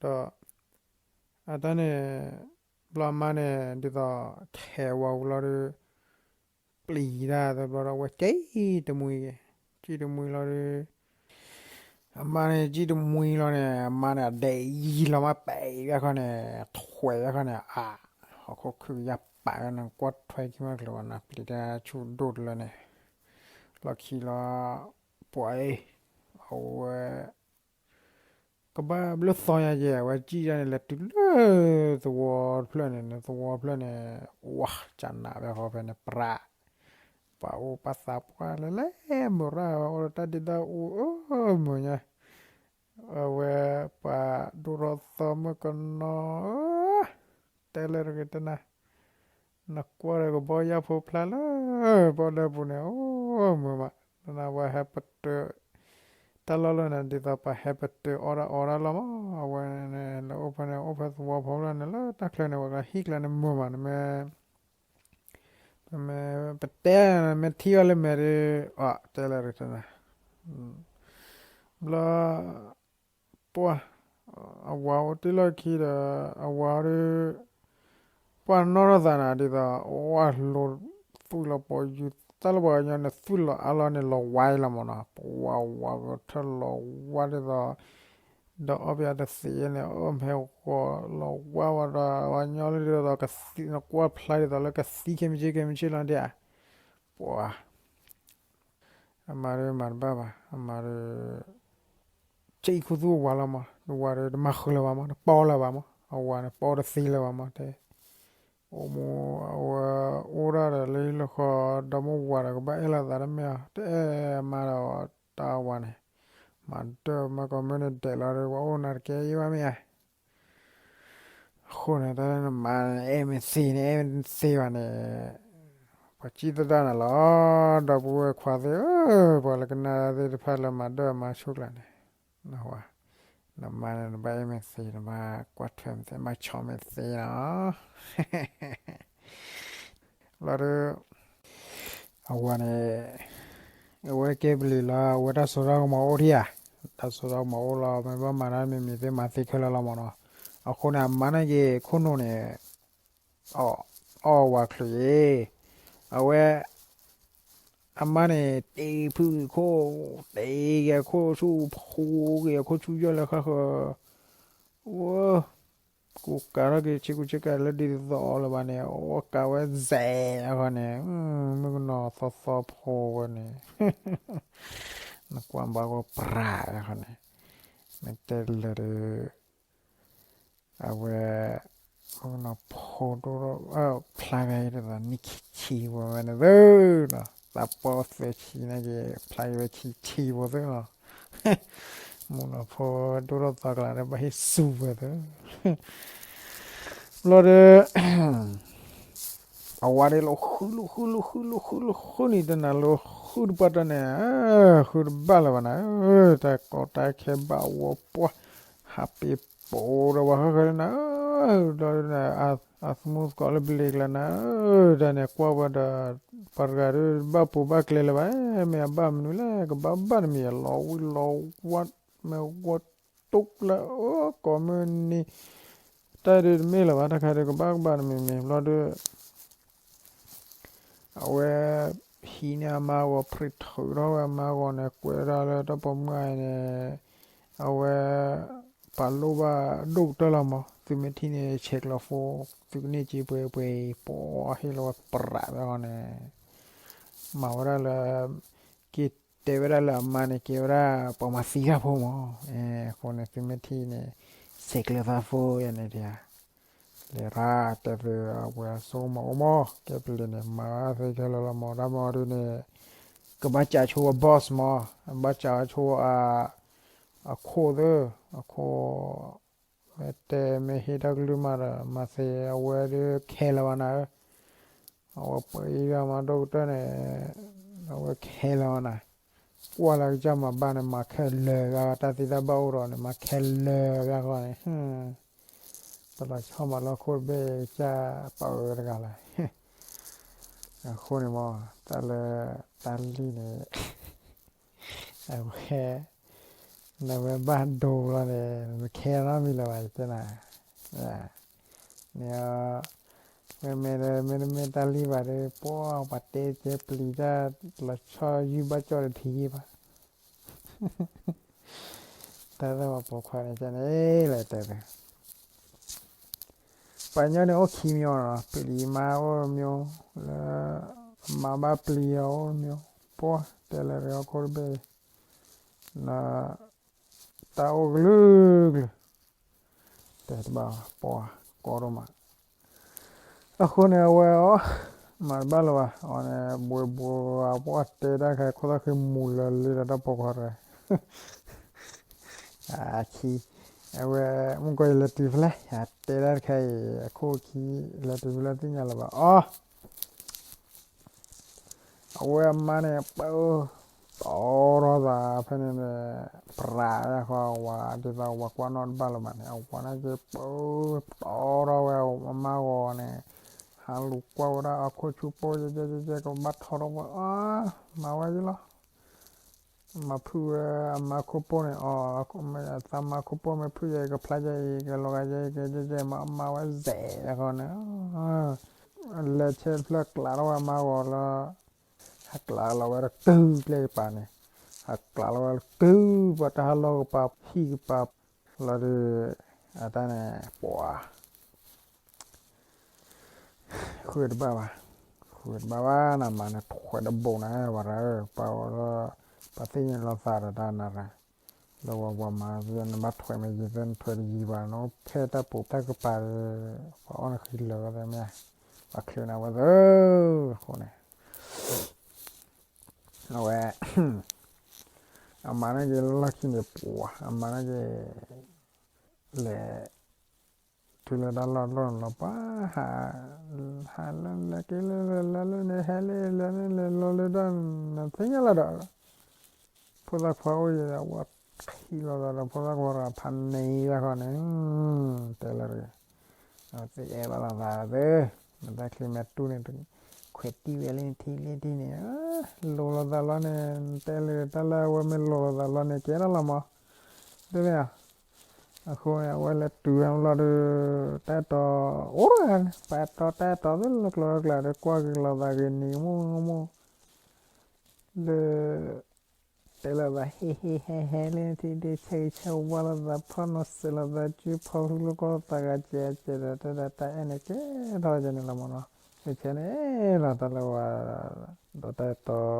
ဒီး အတၢ်န့ၣ် ဘျီအမါန့ၣ် ဒ်သိးဆဲးဝၤဝံၤလီၤဒီး ပျံၤတၢ်သဘျီဒီး အဝဲစံၣ်တမှံၤက့ၤ, စံၣ်တမှံၤလီၤဒီး အမါန့ၣ် စံၣ်တမှံၤလီၤန့ၣ် အမါန့ၣ် အဒဲးယံၤလီၤမး ပဲာ်ဘၣ်ခီန့ၣ် ထွဲးဘၣ်ခီန့ၣ် အါ ဟီၣ်ခိၣ်ခုၣ်ကယၢ်ပာ်ဝဲန့ၣ် ကွၢ်ထွဲခံမးကျၢၤဘၣ်နၤ ပျံၤတၢ်ဆူၣ်ဒိၣ်တလၢန့ၣ်, လီၢ်ခံလီၤ ပှၤအံၤ အဝဲ ကဘၣ်ဘျၢသီညါယဲ အဝဲစံၣ်ဒၣ်န့ၣ် လဲၤတုၤလၢသဝီတဖျၢၣ်န့ၣ် သဝီတဖျၢၣ်န့ၣ် ဝါ ကနးဝဲဃီဖဲန့ၣ် ပြး ပှၤအိၣ်ပၢ်သးပှၢ်လၢလဲၤမုာ်ရၣ် အိၣ်ဒီးတၢ်ဒ့တၢ်အူအၢမုာ်ညါ အဝဲပှၤဒိၣ်ထီၣ်သီမုၣ်ကနီၤ တဲလၢတဂ့ၤတနၤ နကွၢ်ဒီးကဘီယၢ်ဖိဖျါလၢ ဘီဒၢပူၤန့ၣ် အိၣ်မုာ်မး နဝဲဟဲပတုာ် တၢ်လီၢ်လၢန့ၣ် ဒ်သိးပှၤဟဲပတုာ်အီၣ်ဒၣ်အီဒၣ်လီၤမး အဝဲန့ၣ် လၢအိၣ်ဖဲန့ၣ် အိၣ်ဖဲသဝီဖိလီၤန့ၣ် လၢတၢ်ချၢန့ၣ် ဝဲကဟံၣ်ကျါန့ၣ်မုာ်မး နမ့ၢ် ပမ့ၢ်ပတဲ မ့ၢ်ထံၣ်အီၤလၢမဲာ်ဒီး အတဲလၢတဂ့ၤတနၤ ဘျီ ပှၤ အဝၤအိၣ်တ့ၢ်လီၢ်ခံဒီး အဝၤဒီး ပှၤနီၣ်ထီၣ်သးနၤ ဒ်သိး ဝါလိၤ သွံၣ်လီၤပီၤယူၤ တၢ်လၢပှၤကညီန့ၣ် သွံၣ်လီၤအါလီၤန့ၣ် လီၤဝါအံၤလီၤမးနီၤ ပဝၤဝၤကထၢၣ်လီၤဝါဒ်သိး ဒီးအီၣ်ပယါတသ့န့ၣ် အၢၣ်မ့ၢ်ဂီၤလီၤဝါဝဲဒီး ပှၤကညီလၢဒ်သိး ကသံ နကွၢ်ဖျါဒ်သိးလၢကသံခဲမုၢ်ဆ့ၣ်ခဲမုၢ်ဆ့ၣ်လီၤဒ်ဧါ ပှၤ အမါဒီးမၤတဘၣ်ဘၣ် အမါဒီး ကအံၣ်ခူသူၣ်အဝၤလီၤမး ဝၤဒီးတမၤဃုာ်လၢၤဘၣ်မး တပီလၢၤဘၣ်မး အဝၤန့ၣ်ပီတသ့လၢၤဘၣ်မး တဲ အိၣ်မူ အဝဲအိၣ်ဒၣ်ဒီးလၢဟံၣ်လၢဃီ ဒီမါဝၤဒီးကဘၣ်အဲၣ်လိာ်သးတမ့ၢ်အီၤ တအဲၣ်မါဒီးတၢ်ဝၤန့ၣ် မၤဒၢမၤကီၢ်မုၢ်န့ၣ်ဒဲးလီၤဒီး ပှၤအိၣ်နၤတကဲယံဘၣ်မ့ၢ်ဧါ အဃိန့ၣ် တၢ်လၢနမါန့ၣ် အဲၣ်မ့ၢ်သ့န့ၣ် အဲၣ်မ့ၢ်သ့ဘၣ်န့ၣ် ပှၤစံၣ်သဒၣ်နၤလီၤ ဒီပုၢ်ဝဲၢ်ခွါသ့ၣ်ဧၢ ပှၤလၢကနၣ်သ့ၣ်တဖၣ်လၢမၤဒၢမၤဆူၣ်ကျါန့ၣ် နမါန့ၣ် နဘၣ်အဲၣ်မ့ၢ်သ့ နဘၣ်ကွၢ်ထွဲမ့ၢ်သ့ ဘၣ်ဆီၣ်မ့ၢ်သ့လီၤ လီၤဒီး အဝၤန့ၣ် အဝဲကဲပျံၤလီၤ အဝဲတၢ်စိတၢ်ကမီၤအိၣ်ထံၣ်ဧါ တၢ်စိတၢ်ကမီၤအိၣ်လီၤ မ့ၢ်ဘၣ်မၤတၢ်မံၤမံၤသ့ၣ်မၤသ့ခဲလၢာ်လီၤမးနီၤ အဃိန့ၣ် အမါန့ၣ်က့ၤခိၣ်နူာ်န့ၣ် အီၣ်ဝၤချုးယ့ၤ အဝဲ အမါန့ၣ် တ့ဖုၣ်ဂ့ၤခိၣ် တ့ဂ့ၤအခိၣ်ဆူၣ် ဖိဂ့ၤအခိၣ်ဆူၣ်ယီၢ်လၢဃၣ်ဃၢၤ ဝဲ ကူကၤထီၣ်က့ၤဆ့ကူဆ့ကၤလၢဒ်သိးလၢၤဘၣ်န့ၣ် အဝဲကၤဝဲစဲးအဃိန့ၣ် မုၣ်ကနီၤသီသီဖိဝဲန့ၣ် နကွၢ်ဘၣ်ကီးပြးအဃိန့ၣ် မ့ၢ်တဲလၢာ်ဒီး အဝဲ မုၣ်ကနီၤဖိဒိၣ်ထီၣ် ဖျါဝဲဒ်သိးနံၣ်ခံဆံဝဲဝဲန့ၣ်သၢနီၤ သးပီသၢဆံန့ၣ်က့ၤ ဖျါက့ၤဝဲခံဆံဖိသၢနီၤ မုၣ်ကနီၤဖိဒိၣ်ထီၣ်သီကျါဒီးဘၣ်ဟ့ၣ်စူၤဝဲသၢ ဘျီဒီး အဝၤဒၣ်လီၤဃုလိာ်ဃုလိာ်ဃုလိာ်ဃုလိာ်ဃုန့ၣ် တနၤလီၤဃုတပှၢ်တၢၢ်န့ၣ် ဃုတဘၣ်လၢၤဘၣ်နၤ တၢ်ကီတၢ်ခဲဘၣ်ဝီပှၢ် ဟးပ့ၤပိာ်ဒီးဝဲဃၣ်ဃၢၤလၢနၤ ဒီး အသမူသကိးလၢပလံၤကျါနၤ တၢ်န့ၣ်ကွၢ်ဝဲဒီး ပှၤတဂၤဒီးဘၣ်ပူၤဘၣ်ကျဲလၢၤဘၣ် မ့ၢ်အဘၣ်မနုၤလဲၣ် ကဘၣ်ဘၣ်တမံၤ လီၤဝံၤလီၤဝါ မ့ၢ်ဝီတူၢ်လၢ ကိးမုၢ်နံၤ တၢ်ဒုးတမ့ၢ်လၢၤဘၣ် တၢ်ခါဒုးကဘၣ်ကဘၣ်တမံၤမံၤ ဘျီဒီး အဝဲ ဟံးန့ၢ်အမါဂီၤ ဖြံးထုးထီၣ်ဝဲအမါဂီၤန့ၣ် ကွဲးဒၣ်လၢတၢ်ပိာ်မုၣ်အံၤန့ၣ် အဝဲ ပာ်လိၣ်ဘၣ်ဒိၣ်ကတၢၢ်လီၤမး သုမ့ၢ်ထံၣ်န့ၣ် ဆဲးကျိးဖိ သုကန့ၢ်စ့ပှဲၤပှဲၤ ပှၤဟ့ၣ်လီၤဝဲပြးဝဲအီၤန့ၣ် မၤဝဲဒၣ်လၢ က့ၤတဲဝဲဒၣ်လၢအမါန့ၣ် ကဲဝဲဒၣ်ပှၤမၤသံတၢ်ဖိမး အဃိန့ၣ် သုမ့ၢ်ထံၣ်န့ၣ် ဆဲးကျိးသးဖိယၤန့ၣ်တဂၤ လဲၤရၣ်တဲသု အဝဲအစိကမီၤအိၣ်မး ကဲပလံၤန့ၣ် မၤသ့ခဲလၢာ်လီၤမး တၢ်မၤဒုးန့ၣ် ကဘၣ်စးဆိဝဲ boss မး ဘၣ်စးဝဲဆိ အခိၣ်သၢ အခိၣ် မ့ၢ်တဲမ့ၢ်ဟ့ၣ်တၢ်ကလုၢ်မးဒီး မၤသ့အဝဲဒုးခဲလၢာ်ဘၣ်နၤဧၢ အဝဲပှၤအံၤဂၤမၤဒိၣ်ကတၢၢ်န့ၣ် အဝဲခဲလၢာ်ဘၣ်နၤ ကွၢ်လၢကစၢ်မၤဘၣ်န့ၣ် မၤခဲလၢာ်ဂၤ တၢ်သ့တၢ်ဘၣ်အိၣ်ဒီးန့ၣ် မၤခဲလၢာ်ဂၤဃီန့ၣ် တလီၤဆီမၤလၢခိၣ်တဘ့ၣ်ကစၢ်ပာ်အၢတဂၤလၢ အဃိန့ၣ်မး တၢ်လၢ တၢ်လံၣ်န့ၣ် အဝဲ နဝဲဘၣ်ဒိလီၤန့ၣ် နခဲနီတမံၤလၢၤဘၣ် ယတဲနၤ န့ၣ် မ့မ့ၢ်ဒီး မ့တမ့ၢ်တၢ်လံၣ်ဘၣ်ဒီး ပှၤပှၤတဲကဲပျံၤတၢ် လီၤဆီယုၢ်ဘၣ်ကၠီၣ်တထံၣ်ဘၣ် တၢ်သၢပှၤပိာ်ခွါန့ၣ် ကန့ၣ် လဲၤတဲ ပှၤကညီန့ၣ်အိၣ်ခံမံၤနီၤ ပျံၤမါအိၣ်တမံၤ လၢ မါဘၣ်ပျံၤအီၤအိၣ်တမံၤ ပှၤတဲလၢတဂၤခိၣ်တဘ့ၣ် န တၢ်အိၣ်ကလုာ်ကလုာ်, တဲတဘၣ်ပှၤကီဒိၣ်မး, အဃိန့ၣ် အဝဲအီၤ မၤတဘၣ်လၢၤဘၣ်, အီၤန့ၣ် ဘှ့ဘှ့ပှၤတဲတၢ်ခဲ ခိၣ်သၣ်ဃံမူၤလၢလ့ဒီးတၢ်ပိာ်ခွါရဲ အခံ, အဝဲ မုၢ်ကီၢ်ယလဲၤတုၤဖဲလဲၣ် ယတဲဒၣ်တခါအံၤ အခိၣ်အခံ လဲၤတုၤဖဲလဲၣ်သ့ၣ်ညါလၢၤဘၣ်အီၤ, အဝဲအမါန့ၣ် ပၢ တီထီၣ်သးဖဲန့ၣ်န့ၣ် ပြးယဃီဝၤ ဒ်သိးဝၤကွၢ်နီၣ်တဘၣ်လၢၤဘၣ်န့ၣ် အဝၤန့ၣ်က့ၤပၢ တီထီၣ်ဝဲအမါဂီၤန့ၣ် ဟးလူၤကွၢ်ဝဲဒၣ်အခိၣ်ဆူၣ်ပိၢ် ယဲယဲယဲယဲ ကဘၣ်ထီထီၣ်ဝဲအီၤ မၤဝဲယလီၤ မၤဖုၣ်ဝဲအမါခိၣ်ပိၢ်န့ၣ်အီၤ, သးမါခိၣ်ပိၢ်မ့ၢ်ဖုၣ်ယဲအံၤ ကဖျါယဲအံၤ ကလီၤဂာ်ယဲအံၤ ကယဲယဲ မၤအမါဝဲစဲးအဃိန့ၣ်, လဲၤဆဲးတဖျၢၣ်ကျးထီၣ်ဝဲအမါဂီၤလၢ, ဟးကျးလီၤဝဲတတုၤကျဲကပၤန့ၣ်, ဟးကျးလီၤဝဲတတုၤပှၤတၢ်ဟးလီၢ်ကပၤ ဟံၣ်ကပၤ, လီၤဒီး, အတၢ်န့ၣ် ပှၤ ဃုတဘၣ်ဘၣ်, ဃုတဘၣ်ဘၣ် နမၤန့ၣ် ထွဲတဘိနၤ ဝဲဒၣ်ဧၢ, ပှၤဝဲလၢ ပှၤသ့ၣ်ညါလီၤသးဒီးတၢ်နၤရၤ, လၢဝဲပှၤမၤသ့ နဘၣ်ထွဲမ့ၢ်ယံၤသ့ နထွဲတယံၤဘၣ် နအိၣ်ဖဲတၢ်ပူၤတၢ်ကပၤဒီး ပှၤအီၣ်နဃံလၢာ်ဝဲသ့မ့ၢ်, ပှၤချုးနၤဝဲသ့, အဃိန့ၣ် အဝဲ အမါန့ၣ်က့ၤလၢလီၢ်ခံန့ၣ် ပှၤ အမါန့ၣ်က့ၤ လဲၤ တုၤလၢတၢ်လီၢ်လီၢ်န့ၣ်လီၤ ပှၤ ဟး ဟးလၢလဲၤက့ၤလၢလဲၤလၢန့ၣ် ဟဲလၢလဲၤန့ၣ်လဲၤလီၤလၢတၢ်နသ့ၣ်ညါလီၤဒီး ဖိသၣ်ခွါအိၣ်ယဲဒီး ဝဲခံလီၤသးဒီး ဖိသၣ်ခွါဒီး ဖးန့ၢ်ယါခီန့ၣ် တဲလၢတဂ့ၤ, သ့အဲၣ်ဘၣ်လိာ်သးသ့, မ့ၢ်တၢ်ချံမဲာ်တူၢ်န့ၣ် ခွဲးတံၢ်ဝဲလၢနထံလၢနထံန့ၣ်, လိၤလိာ်သးလီၤန့ၣ် တဲလၢတၢ်လၢအဝဲမ့ၢ်လိၤလိာ်သးလီၤန့ၣ် ကဲထီၣ်လီၤမး, တမ့ၢ်ဧါ, အဃိန့ၣ် အဝဲလဲၤတုၤဝဲလီၤဒီး တၢ်အဲၣ်တီ အိၣ်တဂၤန့ၣ် ပှၤအဲၣ်တီတၢ်အဲၣ်တီသ့လၢကျိၤလၢကျါဒီး ကွၢ်က့ၤလိာ်သးဂ့ၤန့ၣ် မိၢ်မိၢ် လၢ တဲလိာ်သး ဟ့ၣ်ဟ့ၣ်ဟဲဟဲလၢနထံဒ့ ဆဲဂ့ၤဆဲဝါလိာ်သး ဖီၣ်နီၤစဲးလိာ်သး စုဖီၣ်ဟူလိာ်ကွီၢ်လိာ်သး ဂၤစဲးစဲးဒီး တၢ်ဒၣ်တၢ်အဲၣ်န့ၣ် ကဲထီၣ်ကဲန့ၣ်လီၤမးနီၤ, ဆဲန့ၣ်လီၤ တၢ်လၢဝဲ ဒီးတၢ်အဲၣ်တီ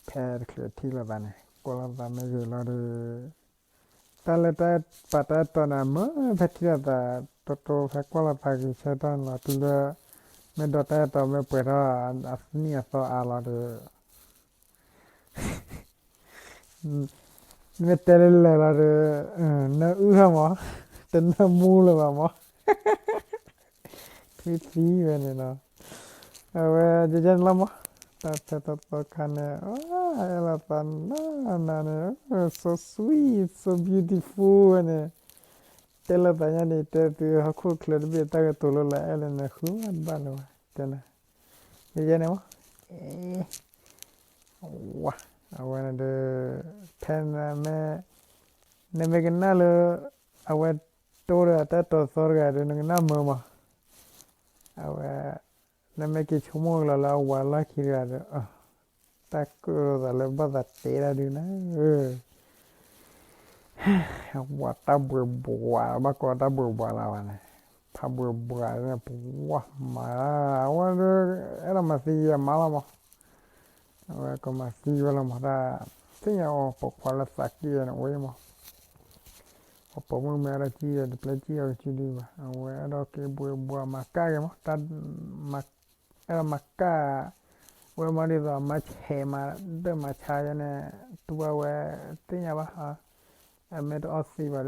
ဖဲတချုးထံၣ်လိာ်သးန့ၣ် ကွၢ်လိာ်သးမ့ၢ်ဂ့ၤလီၤဒီး တၢ်လၢတၢ်အဲၣ်ပာ်တၢ်အဲၣ်တီန့ၣ် မ့ၢ်ဖဲထံၣ်လိာ်သး တိတိဖဲကွၢ်လိာ်သးဂ့ၤဆၢထၢၣ်န့ၣ်လီၤ တုၤလၢ မ့ၢ်ဒီးတၢ်အဲၣ်တီမ့ၢ်ပှဲၤထီၣ် အသနံၣ်အသီအါလီၤဒီး မ့ၢ်တဲလၢလၢာ်လီၤဒီး နၢအုၣ်ထီၣ်မး တနၢမူလၢၤဘၣ်မး ထွံၣ်သံဝဲန့ၣ်လီၤ အဝဲ ကဲကဲန့ၣ်လီၤမး တၢ်ဖဲတသီခါန့ၣ် အဲၣ်လိာ်သးနးနးန့ၣ် so sweet, so beautiful ဝဲန့ၣ် တဲလိာ်သးညါန့ၣ် တဲသုဟီၣ်ခိၣ်ချၢတဘ့ၣ် တၢ်ကတိၤလၢလၢအဲၣ်လၢနဃုဘၣ်တဘၣ်လၢၤဘၣ် တဲနၤ ကဲကဲန့ၣ်မး ဝါ အဝဲန့ၣ်ဒီး ဖဲနမ့ၢ် နမ့ၢ်ကနၣ်လၢ အဝဲတိၢ်ဒီးတၢ်အဲၣ်တီသီတဂၤဒီး နကနၣ်မုာ်မး အဝဲ နမ့ၢ်က့ၤဆိကမိၣ်ကလီၤလၢအဝၤလီၢ်ခံတဂၤဒီး တၢ်ကၢၣ်လိာ်သးလၢဘၣ်သးတဲတၢ်ဒုးနၤ ဝၤတၢ်ဘှံးဘှါ ဘၣ်ကိးတၢ်ဘှံးဘှါလၢဝဲန့ၣ် ဖးဘှံးဘှါန့ၣ် ပဝၢမၤ အဝဲဒီး အဲၣ်ဒိးမၤသံယဲမးလီၤမး အဝဲကမၤသံဝဲလီၤမး တၢ်သ့ၣ်ညါအီၤ ပိာ်ခွါလၢသးက့ၣ်န့ၣ် အိၣ်မး ပှၤပိာ်မုၣ်မ့ၢ်အဲၣ်ဒိးကံၣ်ဒီး တပျဲကံၣ်အီၤကစုဒုဘၣ် အဝဲအဲၣ်ဒိးက့ၤဘှံးဘှါမၤကၣ်က့ၤမး တၢ် အဲၣ်ဒိးမၤကၣ် ဝဲမးဒ်သိး မၤဆဲးမၤ ဒၢးမၤဆါယဲန့ၣ် တူၢ်ဘၣ်ဝဲ သ့ၣ်ညါဘၣ် အမ့ၢ်တအီၣ်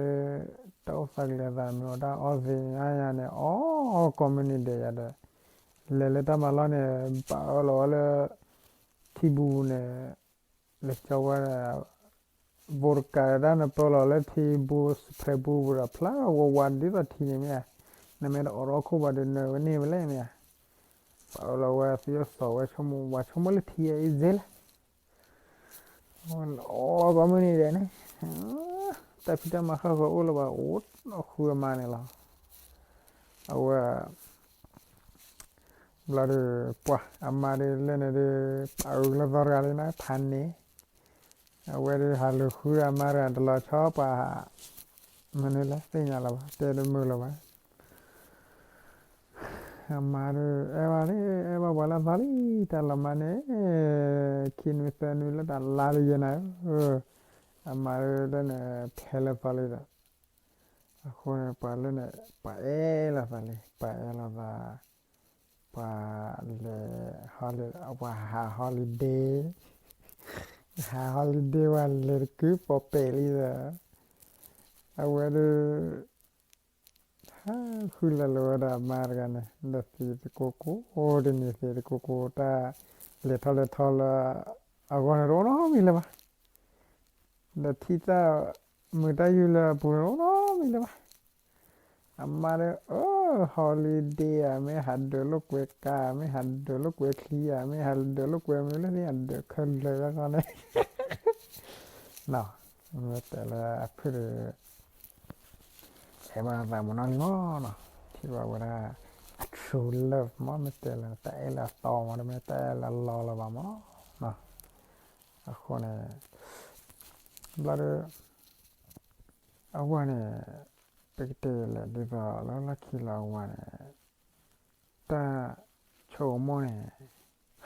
သံဘၣ်ဒီး တၢ်အိၣ်သးကလဲၤသးမ့ၢ်အီၤ တၢ်အီၣ်သံညါညါန့ၣ် အီၣ်ကိးမုၢ်နံၤဒဲးယၤဒီး လဲၤလၢတၢ်မၤလီၢ်န့ၣ် ပာ်အၢၣ်လီၤဝဲလၢ ထံဘူပူၤန့ၣ် လဲၤကၠီဝဲ vote card ဒၣ်နပၢလီၤလၢထံဘူ စဖဲဘူပူၤဒီး ဖျါဝးဝးဒ်သိးထံန့ၣ်မ့ၢ်ဧါ, နမ့ၢ်တအိးထီၣ်ခိၣ်ဘၣ်ဒီး နၢၤဝဲန့ၢ်ဝဲလဲၣ်မ့ၢ်ဧါ, ပာ်အၢၣ်လီၤဝဲသယိၣ်သီဝဲဆိကမိၣ် ဝးဆိကမိၣ်လၢထံအံၤစ့လဲၣ်, အီၣ်ကိးမုၢ်နံၤဒဲးန့ၣ် တၢ်ဖံးတၢ်မၤဃၣ်ဃၢၤအိၣ်လၢၤဘၣ် အိၣ်ဃုအမါန့ၣ်လီၤ, အဝဲ ဘျီဒီး ပှၤအမါဒီးလၢန့ၣ်ဒီး ပာ်အုးလၢသီတဂၤလံန့ၣ် ဖးန့ၣ်, အဝဲဒီးဟးလူၤဃုအမါတဂၤတလီၤဆီပှၤ, မနုၤလဲၣ် သ့ၣ်ညါလၢၤဘၣ် တဲတမုာ်လၢၤဘၣ်, အမါဒီး အဲၣ်ဘၣ်လံ အဲၣ်ဘၣ်ပှၤလၢသီလံ တၢ်လီၤမါန့ၣ်, ခံနွံသၢနွံလၢတၢ်လါလံယဲနၤဧၢ, အမါလၢန့ၣ် ဖဲလၢသီလံဒီး အဃိန့ၣ် ပှၤလၢန့ၣ် ပှၤအဲၣ်လိာ်သးလံ ပှၤအဲၣ်လိာ်သး ပှၤလဲၤ ပှၤဟး holiday ဟး holiday ဝဲလဲၤတကုၤပိာ်ပဲာ်လံဒီး အဝဲဒီး ဟးဃုလၢ်လၢဝဲဒၣ်အမါတဂၤန့ၣ် ဒီးသံးတကိကိး တနံၤသံးတကိကိး တၢ်လဲၤထီၣ်လဲၤထီလၢအဂီၢ်န့ၣ် တအိၣ်နီတမံၤလၢၤဘၣ်. ဒီးထံၣ်တၢ်မုာ်တၢ်ယူၢ်လၢအပူၤန့ၣ် တအိၣ်နီတမံၤလၢၤဘၣ်. အမါဒီး အၢ holiday ဧါ မ့ၢ်ဟးဒၢးလိာ်ကွဲကါ မ့ၢ်ဟးဒၢးလိာ်ကွဲချံဧါ မ့ၢ်ဟးဒၢးလိာ်ကွဲမနုၤလၢသ့ၣ် ဟးဒၢးခဲလၢာ်လၢဃီန့ၣ် မ့ၢ်တဲလၢအဖုၣ်ဒီး အဲၣ်ဘၣ်သးမနီၤလံမနီၤ, ထံၣ်ဘၣ်ဝဲဒၣ် အ true love မ့ၢ်တဲလၢတၢ်အဲၣ်လၢအသီမး တမ့ၢ်တၢ်အဲၣ်လၢအလီလၢၤဘၣ်မနီၤ. အဃိန့ၣ် ဘျီဒီး အဝၤန့ၣ် ပကတဲလဲၣ်ဒ်သိးလၢလီၢ်ခံလၢအဝၤန့ၣ် တၢ်ဆိကမိၣ်န့ၣ်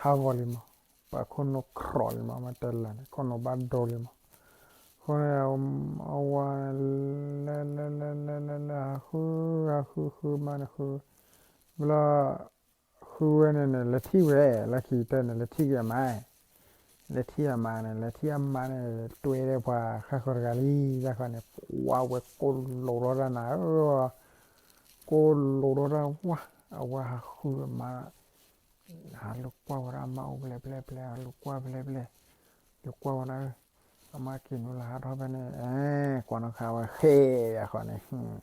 ဟးဂီၤလံမး, ပှၤခိၣ်နူာ်ခြိးလံမး, မ့ၢ်တဲလၢာ်န့ၣ် ခိၣ်နူာ်ဘၣ်ဒိလံမး. အဃိန့ၣ် အဝၤ လဲၤလဲၤလဲၤလဲၤလဲၤလဲၤ ဟးဃု ဟးဃုဃုမးန့ၣ်ဃု ဘျီ ဃုဝဲန့ၣ်န့ၣ် လဲၤထံၣ်ဝဲ လၢခံကတၢၢ်န့ၣ် လဲၤထံၣ်က့ၤအမါ လဲၤထံၣ်အမါန့ၣ် လဲၤထံၣ်အမါန့ၣ် တွဲဒီးပှၤဃၣ်ဃၢၤတဂၤလံ ယခီန့ၣ် ပှၤဝဲကိၢ်လိာ်ထီၣ်တၢ်နၤဧၢ ကိၢ်လိာ်ထီၣ်တၢ်ဝါ အဝၤဟးဃုအမါ ဟးလူၤကွၢ်ဝဲဒၣ်အမါအိၣ်ဖျဲၣ်ဖျဲၣ်ဖျဲၣ် ဟးလူၤကွၢ်ဖျဲၣ်ဖျဲၣ် လူၤကွၢ်ဝဲဒၣ် အမါက့ၤနုာ်လၢဟးထီၣ်ဖဲန့ၣ် အဲ ကွၢ်နီၣ်ဃာ်ဝဲဃဲ ယခီန့ၣ်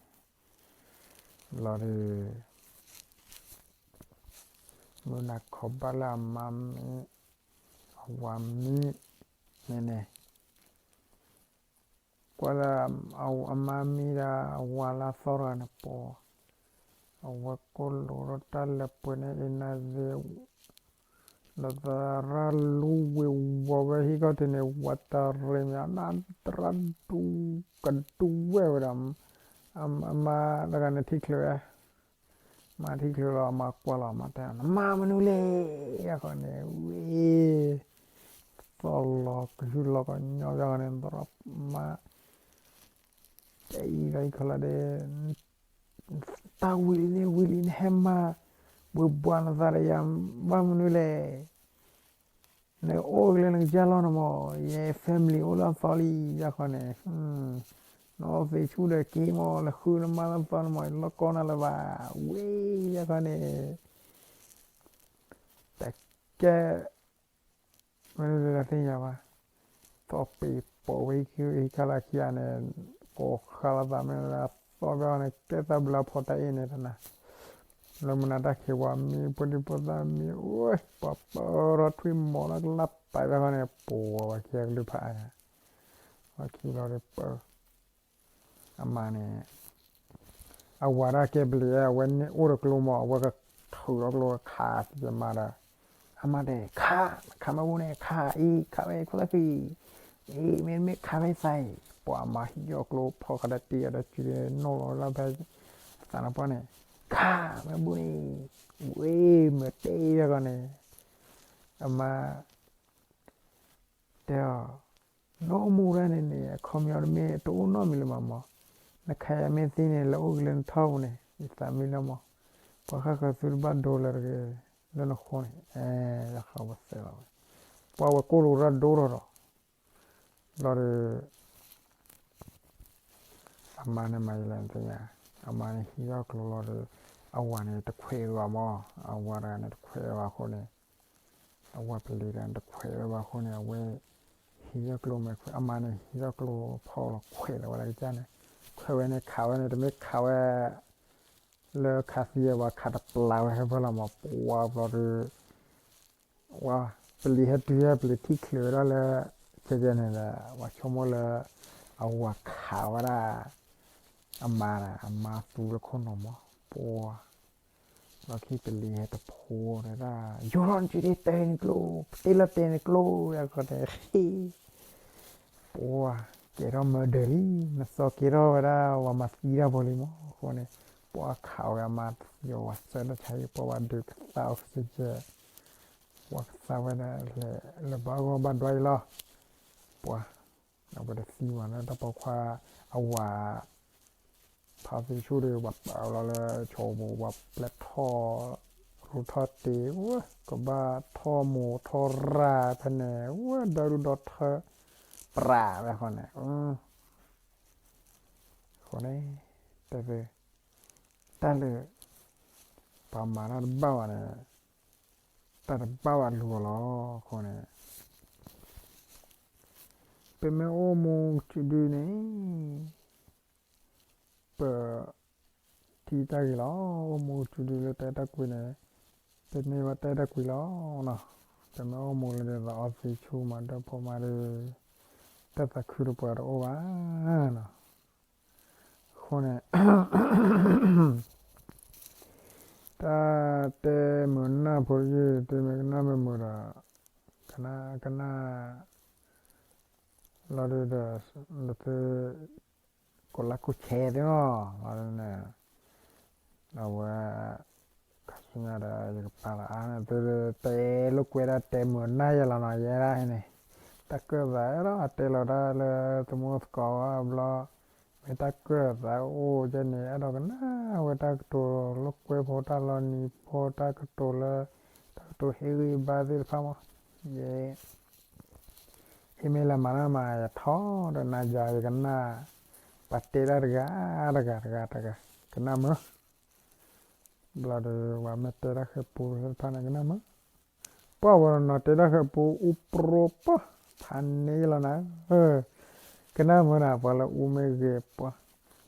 ဘျီဒီး မုၢ်နၤခီဘၣ်လၢအမါမံ အဝၤမံ န့ၣ်န့ၣ် ကွၢ်လၢ အမါမံဒီး အဝၤလၢအသီတဂၤန့ၣ်ပီၤ အဝဲကိၢ်လိာ်ထီၣ်တၢ်လၢပှဲၤန့ၣ် အ့နၤသ့ ဒီးသရၣ်လူဝ့ၤဝီၤဝဲဟံၣ်ခီၣ်ထံးန့ၣ် ဝၤတရံးမး နသရၣ်ဒူ ကဒူဝဲၢ်ဝဲဒီး အမါတဂၤန့ၣ် ထံၣ်ချုးဝဲ မါထံၣ်ချုးလီၤ အမါကွၢ်လီၤ အမါတဲ နမါမနုၤလဲၣ် ယခီန့ၣ် ဝ့ၢ် သီၣ်လီၤကဟုလီၤကညီ ယခီန့ၣ် သရၣ်မါ တဲအံၤဒီးအံၤခီလီၤဒဲး တၢ်ဝံၤလံန့ၣ် ဝံၤလံန့ၣ် ဟဲမၤ ဝ့ၤဘှါနသးဒီးယၤ ဘၣ်မနုၤလဲၣ် နအိၣ်ကလၢနကစၢ်လီၤန့ၣ်မး ယဲ family အိၣ်လၢအသီလံ ယခီန့ၣ် နအီသံးဆူၣ်ဒီးက့ၤမး လဲၤဃုနမါလၢအသီန့ၣ်မး ယလီၢ်ကီနၤလၢၤဘၣ် ဝ့ၢ် ယခီန့ၣ် တကဲ မ့ၢ်လၢသ့ၣ်ညါဘၣ် သီၣ်ပ့ၤပိာ်ဝဲဟံၣ်ခီလၢခံဂၤန့ၣ် ကိးဃါလီၤသးမ့ၢ်လၢအသီဘၣ်န့ၣ် ကဲသးဘျုးဖီတၢ်အ့ၣ်န့ၣ်တနၤ လၢမနုၤတၢ်ခံးဝၤမံ ဖိဒံဖိသၣ်မံ အိၣ် ပှၤပၢထီၣ်ထွံၣ်မီၤလၢကလၢ်ပာ်ဘၣ်ခီန့ၣ် ပှၤဝဲခံဂၤကလုၢ်ဖးအါ ဝဲခံလီၤဒီးပၢ အမါန့ၣ် အဝၤဒၣ်ကဲပလံၤ အဝဲန့ၣ်အိၣ်ဒီးကျိမး အဝဲကထုးထီၣ်ကျိခးသံအမါဒီး အမါတဲ ခး ခးမ့ၢ်ဝူန့ၣ် ခးအံၤ ခးဝဲခိၣ်သၣ်ခံ အံၤ မ့တမ့ၢ်ခးဖဲသးအံၤ ပှၤအမါဟံးအီၣ်ကျိဖီၣ်ဃာ်ဒီးတံၢ်အီၤဒီးစုၤနီၣ်လီၤလၢဖဲ သးနပှၢ်န့ၣ် ခး မ့ၢ်ဝူန့ၣ် ဝ့ၢ် မ့ၢ်တဲအီၤဂီၢ်န့ၣ် အမါ တဲအီၤ နအိၣ်မူဒၣ်န့ၣ်န့ၣ် အခီပညီတမ့ၢ်တအိၣ်နီတမံၤလၢၤဘၣ်မး, နခးယၤမ့ၢ်သ့န့ၣ် လဲၤအိၣ်က့ၤလၢနထီပူၤန့ၣ် ယသးမံလီၤမး, ပှၤဃၣ်ဃၢၤသုတဘၣ်ဒိလၢၤတဂ့ၤ လၢနဃိန့ၣ်, အဲ ယဃၣ်ဝဲသၢလီၤဝဲ, ပှၤဝဲကိၢ်လိာ်တၢ်ဒိထီၣ်ဒီး ဘျီဒီး အမါန့ၣ်မၤယလဲၣ်နသ့ၣ်ညါ, အမါန့ၣ်ဟံးထီၣ်ကျိလီၤဒီး အဝၤန့ၣ်တခွဲးဘၣ်မး, အဝၤတဂၤန့ၣ်တခွဲးဘၣ်အဃိန့ၣ် အဝၤပလံၤတဂၤန့ၣ်တခွဲးဝဲဘၣ်အဃိန့ၣ် အဝဲ ဟံးထီၣ်ကျိမဲာ်ခွဲး, အမါန့ၣ်ဟံးထီၣ်ကျိဖီၣ်လီၤခွဲးလီၤဝဲဒၣ်ကစၢ်န့ၣ်, ခွဲးဝဲန့ၣ်ခးဝဲန့ၣ် တမ့ၢ်ခးဝဲ လၢခးသံအဝဲခးတပျၢ်ဝဲဟဲဖဲလီၤမး, ပှၤဘျီဒီး ဝဲ ပလံၤဟဲတုၤဟဲပလံၤထံၣ်ချုးဝဲဒၣ်လၢ ကဲကဲန့ၣ်ဒီး ပှၤဆိကမိၣ်လၢ အဝၤခးဝဲဒၣ် အမါဒီး အမါသူလၢခိၣ်နူာ်မး, ပှၤ လီၢ်ခံပလံၤဟဲတဖိဒီးဒၣ် ယိၤထီၣ်နစုဒ့တဲနကျိ, ပတဲလီၤတဲနကျိ ယခီန့ၣ် ပှၤ ကဲထီၣ်မၢဒၢးလံ, နစီၤကဲထီၣ်ဝဲဒၣ် ဝၤမၤသံတၢ်ဖိလံမး, အဃိန့ၣ် ပှၤခးဝဲအမါ ယဝၤစၢၤဒီးဆါဟံၣ် ပှၤဝဲဒုးကသါအီၤကစၢ်ကဲ, ပှၤကသါဝဲဒၣ်လဲၤလၢဘၣ်ဂီၢ်ဘၣ်ဒွးအံၤလီၤ, ပှၤ အဝဲတသံဘၣ်န့ၣ် တၢ်ပိာ်ခွါအဝၤ ဖးသ့ဆူၣ်ဒီး ပှၤပာ်လီၤလၢဆိပူၤ ပှၤပျဲထီၣ်ရူၢ်ထီၣ်တ့ၢ် ကဘၣ်ထီၣ်မိၢ်ထီၣ်ရၢ်ဖဲန့ၣ် ဝဲဒီဒူၣ်ဒီထၢ ပြးဝဲဃီန့ၣ် အဃိန့ၣ် တဲဝဲ တၢ်လၢ ပှၤမၤတၢ်တဘၣ်ဘၣ်န့ၣ် တၢ်တဘၣ်ဘၣ်လူၤအီၤလီၤ. အဃိန့ၣ် ပမ့ၢ်အိၣ်မူကစူၤဒုန့ၣ် ပ ထံၣ်တၢ်ဂ့ၤလီၤ. အိၣ်မူကစူၤဒုလၢတၢ်အဲၣ်တၢ်ကွံန့ၣ် ပမ့ၢ်ဘၣ်တၢ်အဲၣ်တၢ်ကွံလီၤနီၤ. ပမ့ၢ်အိၣ်မူလၢဒ်သိးအီသံးဆူၣ်မၤဒၢၣ်ဖိမးဒီး တၢ်သးခုတပှဲၤတအိၣ်ဘၣ်နီၤ. အဃိန့ၣ် တၢ်တဲမုာ်နၢ်ဖိယုၢ် တမ့ၢ်ကနၣ်မုာ်မုာ်ဒီး ကနၣ်ကနၣ် လီၤဒုးဒီး နသု ကိးလၢကိးဆဲးသ့ၣ်နီၤ လီၤဒုးန့ၣ် အဝဲ ခါဆူညါဒီး ယကပာ်လီၤအါန့ၣ် သုတဲလိာ်ကွဲဒၣ်တဲမုာ်နၢ်ယဲလီၤနီၤ ယဲဒၣ်န့ၣ် တၢ်ကၢၣ်သးအဲၣ်ဒိးတဲလီၤတၢ်လၢသမူသကိးဝဲဘျီ မ့ၢ်တၢ်ကၢၣ်သးအိၣ်ကဲန့ၣ် အဲၣ်ဒိးကနၣ်ဝဲတၢ်ကတိၤလိာ်ကွဲဖိတၢ်လီၤနံၤဖိတၢ်ကတိၤလၢ တၢ်ကတိၤဟ့ၣ်ဂံၢ်ဘါသ့ၣ်တဖၣ်မး ယဲ ဟ့ၣ်မ့ၢ်လၢမၤတၢ်မၤ ယထီၣ်ဒီးနၤယၤယကနၣ် ပှၤတဲတၢ်တဂၤတဂၤတဂၤတဂၤ ကနၣ်မုာ် ဘျီဒီး ပှၤမ့ၢ်တဲတၢ်ဃဲၤပူသ့ၣ်တဖၣ်န့ၣ် ကနၣ်မုာ် ပှၤဝဲနီၤတဲတၢ်ဃဲၤပူအူပြိပှၤ ဖးန့ၢ်လီၤနၤ ကနၣ်မုာ်နၤ ပှၤလၢအူမ့ၢ်ဂ့ၤပှၤ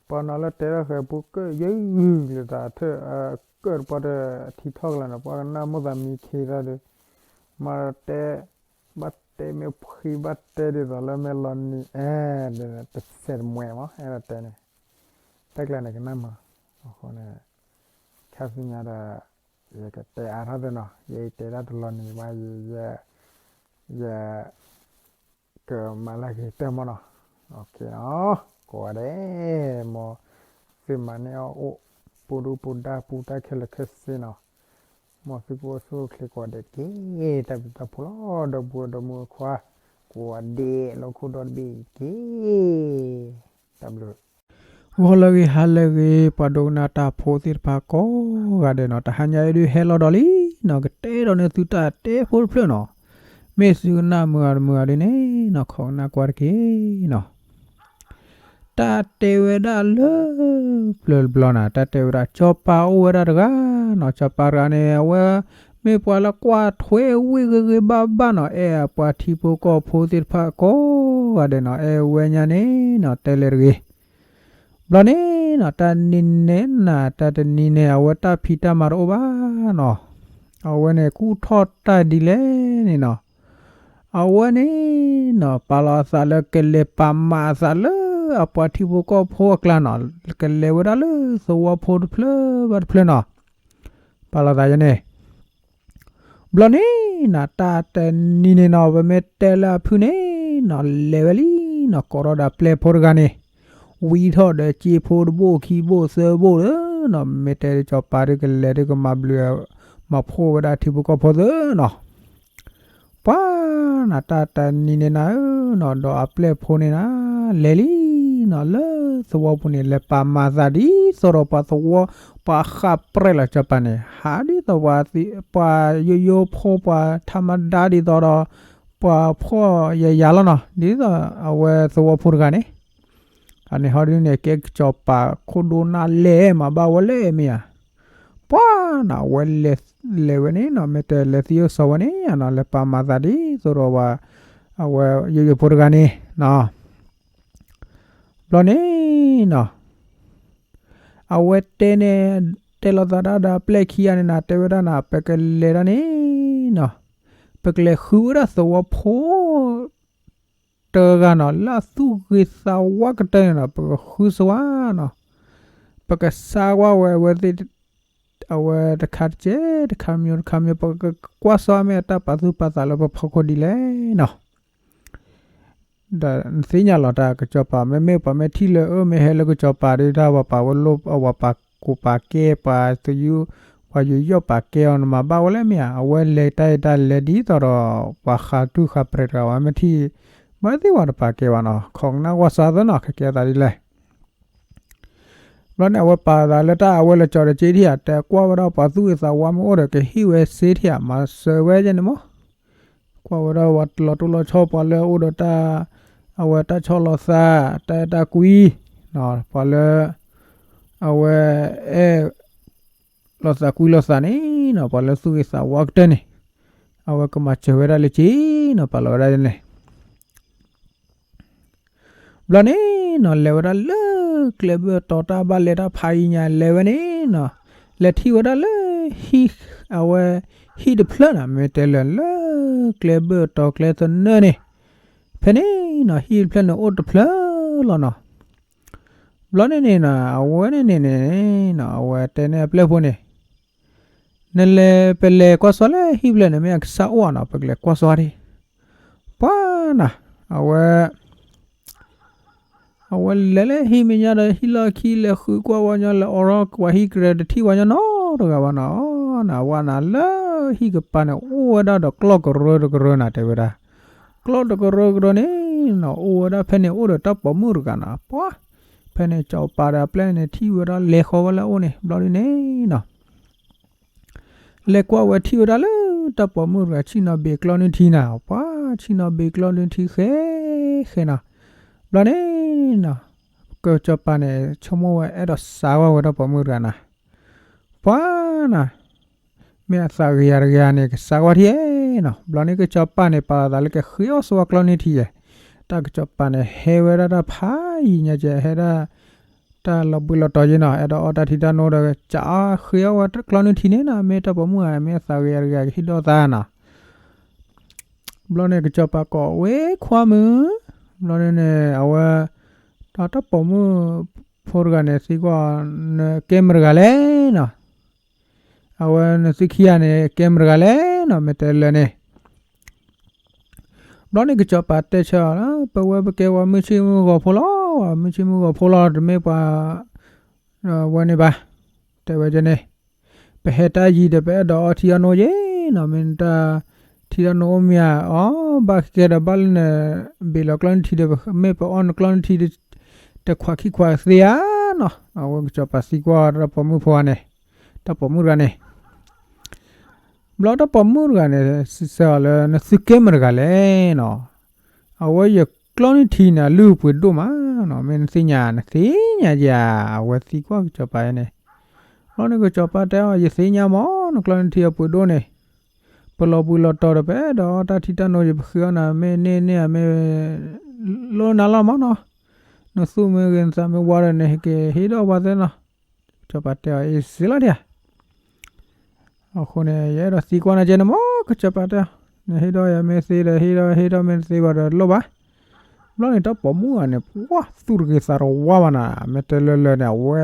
ပှၤနီၤလၢတဲတၢ်ဃဲၤပူကၢၣ်ယဲၢ်လၢတၢ်ထၢၣ် ကၢၣ်တပှၢ်တထံထီၣ်ကလၢၤန့ၣ် ပှၤကနၣ်မိၣ်သးမံခ့တၢ်ဒီး မၤတဲ ဘၣ်တဲမ့ၢ်ဖှံဘၣ်တဲဒ်သိးလၢမ့ၢ်လီၤနံၤ အဲ တစဲးတမှဲၤမး အဲၣ်ဒိးတဲန့ၣ် တၢ်ကျါန့ၣ်ကနၣ်မး အဃိန့ၣ် ခါဆူညါဒီး ယကတဲအါထီၣ်သ့နီၤ ယတဲတၢ်တလီၤနံၤဘၣ် ယ ယ ကမၤလၢဂ့ၤတၢ်မးနီၤ ကိးဂၤဒဲး မ်သုမၤန့ၢ်အီၣ်အိၣ် ပူၤဒူပူၤဒါပူၤတၢ်ခဲလၢာ်ခဲဆ့နီၤ မ်သုကအိၣ်ဆူၣ်အိၣ်ချ့ကိးဂၤဒဲးတက့ၢ် တၢ်ဘျုးတၢ်ဖှိၣ်လီၤ ဒီပုၢ်ဝဲၢ်ဒီမုၣ်အခွါ ကိးဂၤဒဲးလၢခိၣ်ဒီတဘ့ၣ်တက့ၢ် တၢ်ဘျုး ဂီၤလၢအဂ့ၤ ဟါလၢအဂ့ၤ ပှၤဒိကနၣ်တၢ်ဖိသ့ၣ်တဖၣ်ကိးဂၤဒဲးနီၤ တဟါညါအံၤဒုးဟဲလီၤဒီးလံနီၤ ကတဲဒီးန့ၢ်သုတၢ်တဲဖိတဖျၢၣ်နီၤ မ့ၢ်သုကနၣ်မုာ်ဂ့ၤတမုာ်ဂ့ၤဒ်န့ၣ်နီၤ ခိးကနၣ်ကွၢ်တက့ၢ်နီၤ တၢ်တဲဝဲဒၣ်လၢ ပျၢၤတဘျီနီၤ တၢ်တဲဝဲဒၣ် စီၤပၤအိၣ်ဝဲဒၣ်တဂၤနီၤ စီၤပၤတဂၤန့ၣ် အဝဲ မ့ၢ်ပှၤလၢကွၢ်ထွဲဝ့ၢ်ဂ့ၤဂ့ၤဘၣ်ဘၣ်နီၤ အဲၣ်အပှၤထံဖိကီၢ်ဖိသ့ၣ်တဖၣ်ကိးဂၤဒဲးနီၤ အဲၣ်ဝဲညါန့ၣ်နီၤ တဲလဲၤတဂ့ၤ ဘျီန့ၣ်နီၤ တၢ်နံၤန့ၣ်နၤ တၢ်တနံၤန့ၣ် အဝဲတၢ်ဖံးတၢ်မၤတအိၣ်ဘၣ်နီၤ အဝဲန့ၣ် ကူၣ်ထီၣ်တၢ်ဒ်လဲၣ်န့ၣ်နီၤ အဝဲန့ၣ်နီၤ ပာ်လီၤအသးလၢကလဲၤပာ်မၤအသးလၢအပှၤထံဖိကီၢ်ဖိအကျါနီၤ ကလဲၤဝဲဒၣ်လၢသဝီဖိတဖျၢၣ်ဘၣ်တဖျၢၣ်နီၤ ပာ်လီၤသးယဲန့ၣ် ဘျီန့ၣ်နီၤ တၢ်တနံၤန့ၣ်နီၤ ပမ့ၢ်တဲလၢအဖုၣ်န့ၣ်နီၤ လဲၤဝဲလံနီၤ ကိးထီၣ်ဒီးပျဲၢ်ဖိတဂၤန့ၣ် ဝံထီၣ်ဒီးစ့ဖိတဘိၣ်ခံဘိၣ်သၢဘိၣ်လၢနီၤ မ့ၢ်တဲစီၤပၤဒုးကလဲၤဒုးကမၤဘျုး မၤဖှိၣ်ဝဲဒၣ်ထံဖိကီၢ်ဖိသ့နီၤ ပှၤနီၤ တၢ်တနံၤန့ၣ်နၤဧၢနီၤ ဒီးအပျဲၢ်ဖိန့ၣ်နၤ လဲၤလံနီၤ လၢသဝီပူၤန့ၣ် လဲၤပာ်မၤသးဒ်သိးဒီးပှၤသဝီ ပှၤဃးပြဲးလီၤစီၤပၤန့ၣ် ဟးဒ်သိးပှၤယိယိဖိ ပှၤထးမဒါဒ်သိးဒီး ပှၤဖှီၣ်ယၤယၤလီၤနီၤ ဒ်သိးအဝဲသဝီဖိတဂၤန့ၣ် အန့ၣ်ဟီဒုးန့ၣ် ကဲစီၤပၤခိၣ်ဒိနၢ်လဲၣ် မၤဘၣ်ဝဲလဲၣ်မ့ၢ်ဧါ ပှၤနီၤ အဝဲလဲၤဝဲန့ၣ်နီၤ မ့ၢ်တဲလဲၤသံအိၣ်စီၤဝဲန့ၣ်နီၤ လဲၤပာ်မၤသးဒ်သိးဒီးပှၤ အဝဲယိယိဖိတဂၤန့ၣ်နီၤ ဘျီန့ၣ်နီၤ အဝဲတဲန့ၣ် တဲလီၤသးဒၣ်ဒီးအပျဲၢ်ခံဂၤန့ၣ်နၤ တဲဝဲဒၣ်နၤ ပကလဲၤဒၣ်န့ၣ်နီၤ ပကလဲၤဃုဝဲဒၣ်သဝီဖိ တဂၤနီၤ လၢအသူၣ်ဂ့ၤသးဝါကတၢၢ်န့ၣ်နီၤ ပကဃုစဝါနီၤ ပကစါဝါဝဲအဝဲသ့ၣ် အဝဲတခါတကဲ တခါမံၤတခါမံၤ ပကကွၢ်စါမ့ၢ်အတၢ်ပာ်သူၣ်ပာ်သးလၢပဖီခိၣ်ဒ်လဲၣ်နီၤ ဒီးနသ့ၣ်ညါလီၤတၢ်ကစီၤပၤ မ့မ့ၢ်ပှၤမ့ၢ်ထံၣ်လၢအၢမ့ၢ်ဟဲလၢကစီၤပၤဒ်တၢ်ဝၤပာ်ဝဲလိၣ် အဝၤပာ်ကိးပာ်ကဲ ပှၤသယုၢ် ပှၤယူးယီၣ်ပာ်ကဲအီၤ နမၤဘၣ်ဝဲလဲၣ်မ့ၢ်ဧါ အဝဲလဲၤတၢ်အံၤတၢ်လဲၤဒ်သိးဒီး ပှၤဃးတူၢ်ဃးပြဲးတဂၤဝဲ မ့ၢ်ထံၣ် ဘၣ်သ့ၣ်ဝဲတပာ်ကဲဘၣ်နီၤ, ခိးကနၣ်ကွၢ်စၢ်သၢနီၤ, ခဲကဲအသးဒ်လဲၣ်. ဘျီန့ၣ် အဝဲပာ်သးလၢတၢ်အဝဲလဲၤကၠီၤဒီးက့ထံၣ်ဧါ, တဲကွၢ်ဝဲဒၣ်ပှၤသူၣ်ဂ့ၤသးဝါမ့ၢ်အိၣ်ဒီးကဟ့ၣ်ဝဲစ့ထံၣ်ဧါ, မၤစၢၤဝဲယဲန့ၣ်မး. ကွၢ်ဝဲဒၣ်ပှၤလီၤတိၢ်လီၤဆီ ပှၤလၢအအိၣ်ဒီးတၢ် အဝဲတၢ်ဆီၣ်လီၤသး တၢ်အဲၣ်တၢ်ကွံ, ပှၤလၢ အဝဲ အဲၣ် လီၤသးကွံလီၤသးန့ၣ်နီၤ, ပှၤလၢသူၣ်ဂ့ၤသးဝါကတၢၢ်န့ၣ် အဝဲကမၤစၢၤဝဲဒၣ်လၢက့နီၤ, ပာ်လီၤဝဲဒၣ်န့ၣ်. ဘျီန့ၣ်နီၤ လဲၤဝဲဒၣ်လၢကျဲဘၢၣ်တီၤ တၢ်ဘၣ်လဲၤတၢ်ဖးယံၤညါ လဲၤဝဲန့ၣ်နီၤ, လဲၤထံၣ်ဝဲဒၣ်လၢ ဟံၣ် အဝဲ ဟံၣ်တဖျၢၣ်နီၤ, မ့ၢ်တဲလၢ လၢကျဲဘၢၣ်တီၤကျဲသနၢၣ်န့ၣ်, ဖဲန့ၣ်နီၤ ဟံၣ်တဖျၢၣ်န့ၣ်အိၣ်တဖျၢၣ်လီၤနီၤ. ဘျီန့ၣ်န့ၣ်နီၤ အဝဲန့ၣ်န့ၣ်န့ၣ်နီၤ အဝဲတဲန့ၢ်အပျဲၢ်ဖိန့ၣ်, နလဲၤ ပလဲၤကွၢ်စီလၢဟံၣ်ဖျၢၣ်န့ၣ် မ့ၢ်အကစၢ်အိၣ်ဧါနီၤ, ပကလဲၤကွၢ်စီဒံး. ပှၤနီၤ အဝဲ အဝဲလဲၤလၢဟံၣ်မဲာ်ညါဒီး ဟံၣ်လီၢ်ခံ လဲၤဃုကွၢ်ဝဲညီ လဲၤအိးထီၣ်ကွၢ်ဟံၣ်ကရၢ တထံၣ်ဝဲညီနီတဂၤဘၣ်နီၤ. အီနၤ ဝဲနၤလၢဟံၣ်ကပၤန့ၣ် အိၣ်ဝဲဒၣ်ဒီးကျီၢ်ကရၢတကရၢနၤ တဲဝဲဒၣ်. ကျီၢ်တကရၢကရၢန့ၣ်နီၤ အိၣ်ဝဲဒၣ်ဖဲန့ၣ် အိၣ်ဒီးတၢ်ပိာ်မုၣ်တဂၤနီၤ. ပှၤ ဖဲန့ၣ်ကစီၤပၤဒီးအပျဲၢ်န့ၣ် ထံၣ်ဝဲဒၣ်လဲၤဃီဝဲလၢအအိၣ်န့ၣ် ဘျီဒ်န့ၣ်နီၤ လဲၤကွၢ်ဝဲထံၣ်ဝဲဒၣ်လၢတၢ်ပိာ်မုၣ်တဂၤ ဆ့ၣ်နီၤဘ့ၣ်ကျီနုၢ်ထံနၤ. ပှၤဆ့ၣ်နီၤဘ့ၣ်ကျီနုၢ်ထံဃဲဃဲနီၤ. ဘျီန့ၣ်နီၤ ကစီၤပၤန့ၣ် ဆိကမိၣ်ဝဲအဲၣ်ဒိးစါကွၢ်ဝဲတၢ်ပိာ်မုၣ်တဂၤနၤ. ပှၤနီၤ မ့ၢ်အသးဂ့ၤယၤတဂ့ၤဧါန့ၣ် ကစါကွၢ်ထံၣ်နီၤ. ဘျီန့ၣ်ကစီၤပၤန့ၣ် ပာ်လီၤသးလၢကဃ့အီၣ်ဆိဝဲကျီနုၢ်ထံယဲၢ်. တၢ်ကစီၤပၤန့ၣ် ဟဲဝဲဒၣ်တၢ်ဖးယံၤညါကဲ ဟဲဒၣ် တၢ်လီၤဘှံးလီၤတီၤယဲနီၤ, အဲၣ်ဒိးအီၣ်တၢ်ထံတၢ်နိဒီး ကစးဃ့အီၣ်ဝဲကျီနုၢ်ထံန့ၣ်နီၤ. မ့ၢ်တၢ်ပိာ်မုၣ်ဧါ မ့ၢ်အသးဂ့ၤယၤတဂ့ၤ ကဟ့ၣ်ဒီးသးနီၤ. ဘျီန့ၣ် ကစီၤပၤကိးဝဲခွါမုၣ်, ဘျီန့ၣ်န့ၣ် အဝဲ တၢ်ပိာ်မုၣ်ဖိတဂၤန့ၣ် သံကွၢ် နကဲမတဂၤလဲၣ်နီၤ. အဝဲနသုခံဂၤန့ၣ် ကဲမတဂၤလဲၣ်နီၤ မ့ၢ်တဲလၢာ်န့ၣ်. ဘျီန့ၣ်ကစီၤပၤတဲဆၢအီၤလၢ ပဝဲပကဲပှၤမုၢ်ဆ့ၣ်မုၢ်ဂီၤဖိလီၤ, ပှၤမုၢ်ဆ့ၣ်မုၢ်ဂီၤဖိလီၤ တမ့ၢ်ပှၤ ဝဲန့ၣ်ဘၣ်, တဲဝဲဒ်န့ၣ်. ပဟဲတၢ်ယံၤဒီး ပအဲၣ်ဒိးအီထံအီနိယဲနီၤ, မ့ၢ်နတၢ်ထံတၢ်နိအိၣ်မ့ၢ်ဧါ, အီ ဘၣ်ကဲဒီးဘၣ်လၢန ဘ့ၣ်လီၤကျီနုၢ်ထံဒီး မ့ၢ်ပအီနကျီနုၢ်ထံ တခွးခံခွးသ့ဧါနီၤ. အဝဲကစီၤပၤသံကွၢ်တၢ်ပိာ်မုၣ်ဖိဧါန့ၣ်, တၢ်ပိာ်မုၣ်တဂၤန့ၣ် ဘျီတၢ်ပိာ်မုၣ်တဂၤန့ၣ် စံးဆၢအီၤလၢ နသုကဲမတဂၤလဲၣ်နီၤ. အဝဲယကျီနုၢ်ထံန့ၣ် အလုၢ်အပှ့ၤဒိၣ်မးနီၤ, မ့ၢ်နသ့ၣ်ညါ နသ့ၣ်ညါယၤ, အဝဲသံကွၢ်ကစီၤပၤန့ၣ်. ဘျီန့ၣ်ကစီၤပၤတဲအီၤ ယသ့ၣ်ညါမး နကျီနုၢ်ထံအပှ့ၤဒိၣ်န့ၣ်, ပလီၤဘှံးလီၤတီၤဒီး ပအဲၣ်ဒိးအီတၢ်ထံတၢ်နိ ယပဃ့အီၣ်နၤ မ့ၢ်န့ၢ်န့ၢ်ဧါ မ့ၢ်လိၣ်နၤလီၤမးနီၤ. နသူၣ်မ့ၢ်ဂ့ၤ နသးမ့ၢ်ဝါဒီး နကဟ့ၣ်ဒီးပှၤသ့နီၤ. ကစီၤပၤတဲအီၤ အ့ၣ်စ့လီၤဒံးဧါ. အဃိန့ၣ် ယအဲၣ်ဒိးသံကွၢ်နၤကဲန့ၣ်မး ကစီၤပၤတဲ, နဟ့ၣ်ဒီးယၤမ့ၢ်သ့ဒီး ဟ့ၣ်ဒီး ဟ့ၣ်ဒီးမ့ၢ်တသ့ဘၣ်ဒီးလိၣ်ဘၣ်. ဘျီန့ၣ်တၢ်ပိာ်မုၣ်ဂၤန့ၣ် ပှၤသူၣ်တဂ့ၤသးတဝါဘၣ်နၤ, မ့ၢ်တဲလၢလၢာ်န့ၣ် အဝဲ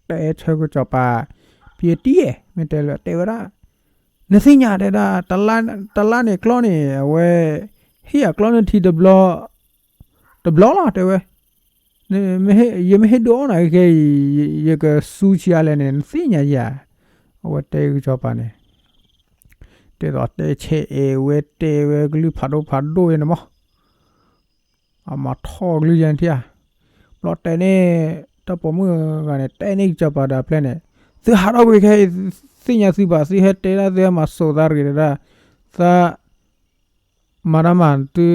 တဲဆၢကစီၤပၤ ပျ့ၤတံၢ်ဧဲ, မ့ၢ်တဲလၢတဲဝဲဒၣ် နသ့ၣ်ညါတဲဒၣ် တလါန့ၣ်ကျီန့ၣ် အဝဲ ဟ့ၣ်ယၤကျီနုၢ်ထံတဘျီ တဘျီလီၤ တဲဝဲ, ယမ့ၢ်ဟ့ၣ်ဒုးအီၣ်နၤခဲအံၤ ယကစူဆံးအါလဲၣ်န့ၣ် နသ့ၣ်ညါယၤ. အဝဲတဲကစီၤပၤန့ၣ် တဲသိးတဲဆဲးအဲၣ်ဝဲ တဲဝဲကလုၢ်ဖးဒိၣ်ဖးဒိၣ်ယဲန့ၣ်မး အမၤထီၣ်ကလုၢ်ယဲန့ၣ်ထံၣ်ဧါ. ဘျီတဲန့ၣ် တၢ်ပိာ်မုၣ်ဂၤန့ၣ် တဲန့ၢ်ကစီၤပၤဒီးအပျဲၢ်န့ၣ် သုဟးထီၣ်ကွံာ်ခဲအံၤ သ့ၣ်ညါသုဘၣ် သုဟဲတဲဒၣ်သုဟဲမၤစိာ်သးတဂ့ၤတဒၣ် သး မၤတၢ်မၤသု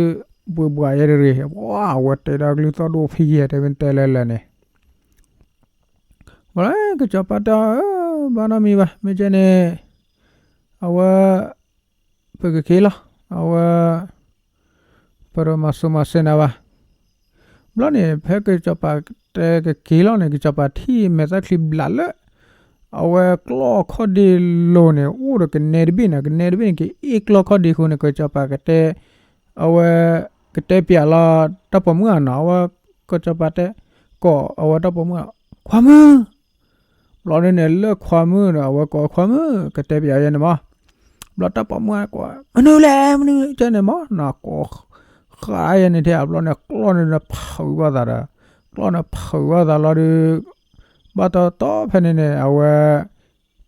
ဘှ့ၣ်ဘှးယဲတဂ့ၤ. ပှၤအဝဲတဲဒၣ်ကလုၢ်သီၣ်ဒိၣ်ဖံးယဲၢ် တဲဝဲတဲလၢလၢာ်န့ၣ် ဝဲလၢကစီၤပၤတဲအီၤ ဘၣ်နီတမံၤဘၣ် မ့ၢ်ကဲန့ၣ် အဝဲ ပကက့ၤလီၤ အဝဲ ပတမၤစိာ်မၤစဲးနၤဘၣ်. ဘျီန့ၣ် ဖဲကစီၤပၤတဲကက့ၤလီၤန့ၣ် ကစီၤပၤထံၣ်မဲာ်သၣ်ချံဘျးလၢ အဝဲကျီၢ်ခီၣ်ဒ့လိၤန့ၣ် အိၣ်ဒီးကနဲတဘ့ၣ်န့ၣ် ကနဲတဘ့ၣ်န့ၣ် ကအ့ၣ်ကျီၢ်ခီၣ်ဒ့အဃိန့ၣ် ကစီၤပၤကတဲ အဝဲ ကတဲပျးလီၤတၢ်ပိာ်မုၣ်ဧါနီၤ အဝဲ ကစီၤပၤတဲ ကိးအဝဲတၢ်ပိာ်မုၣ် ခွါမုၣ် ဘျီဒ်န့ၣ် လၢခွါမုၣ်ဒီး အဝဲကိးခွါမုၣ် ကတဲပျးယဲန့ၣ်မး. ဘျီတၢ်ပိာ်မုၣ်ကွၢ် မနုၤလဲၣ် မနုၤကဲန့ၣ်မး ကိးဃာ်ယဲန့ၣ်ထဲ ဘျီန့ၣ် ကျီၢ်န့ၣ်ဖုးဘၣ်သးဒီး ကျီၢ်န့ၣ်ဖုးဘၣ်သးလီၤဒီး ဘၣ်တီတီဖဲန့ၣ်န့ၣ် အဝဲ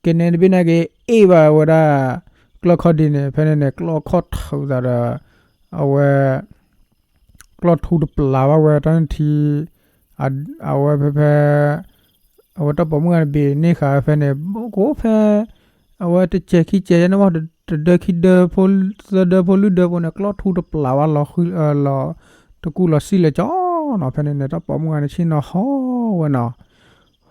ကနဲတဘ့ၣ်န့ၣ်က့ၤ အ့ၣ်ဘၣ်ဝဲဒၣ် ကျီၢ်ခီၣ်ဒ့န့ၣ် ဖဲန့ၣ်န့ၣ် ကျီၢ်ခီၣ်ထုးသးဒီး အဝဲ ကျီၢ်ထူတပျၢ်ဘၣ်ဝဲတၢ်နထံ အဝဲဖဲဖဲ အဝဲတၢ်ပိာ်မုၣ်ဂၤန့ၣ်ဘ့ၣ်န့ၢ်ဃာ်ဖဲန့ၣ် ကအိၣ်ဖဲ အဝဲတစဲးခံစဲးယဲန့ၣ်မး တဒၢခံဒၢ သၢဒၢဖိလွံၢ်ဒၢဖိန့ၣ် ကျီၢ်ထူတပျၢ်ဘၣ်လီၤ လီၤ တကူၣ်လီၤစံၣ်လၢကၠီနီၤ ဖဲန့ၣ်န့ၣ် တၢ်ပိာ်မုၣ်ဂၤန့ၣ်ဆ့ၣ်နီၤဟီဝဲနီၤ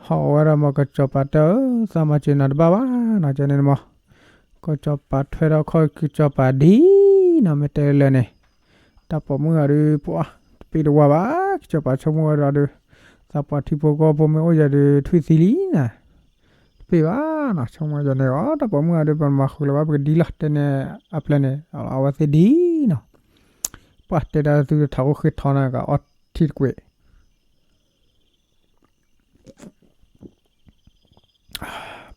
ဟီဝဲဒီးမ့ၢ်ကစီၤပၤတဲအၢ သးမၤစၢၤနၤတဘၣ်ဘၣ်နီၤ ကန့ၣ်မး ကစီၤပၤထွဲထီၣ်ခီၣ်ကစီၤပၤဒ်နီၤ မ့ၢ်တဲလၢာ်န့ၣ် တၢ်ပိာ်မုၣ်ဂၤဒုး ပှၤတပ့ၢ်တဝါဘၣ် ကစီၤပၤဆိကမိၣ်ဝဲဒီးဒုး သးပှၢ်ထံဖိကီၢ်ဖိမ့ၢ်အိၣ်ယၤဒုး ထွံၣ်သံလံနီၤ တပ့ၢ်ဘၣ်နီၤ ဆိကမိၣ်ယၤန့ၣ်အီၤ တၢ်ပိာ်မုၣ်ဂၤဒုး ပမၤဃုာ်လၢၤဘၣ်ပကဒ်လီၤ တဲန့ၣ်အပျဲၢ်န့ၣ် အဝဲသ့ၣ်ဒ်နီၤ ပှၤတဲဒၣ်သုတထးခိၣ်ဃ့ထီန့ၣ် ကအီထံတကွဲး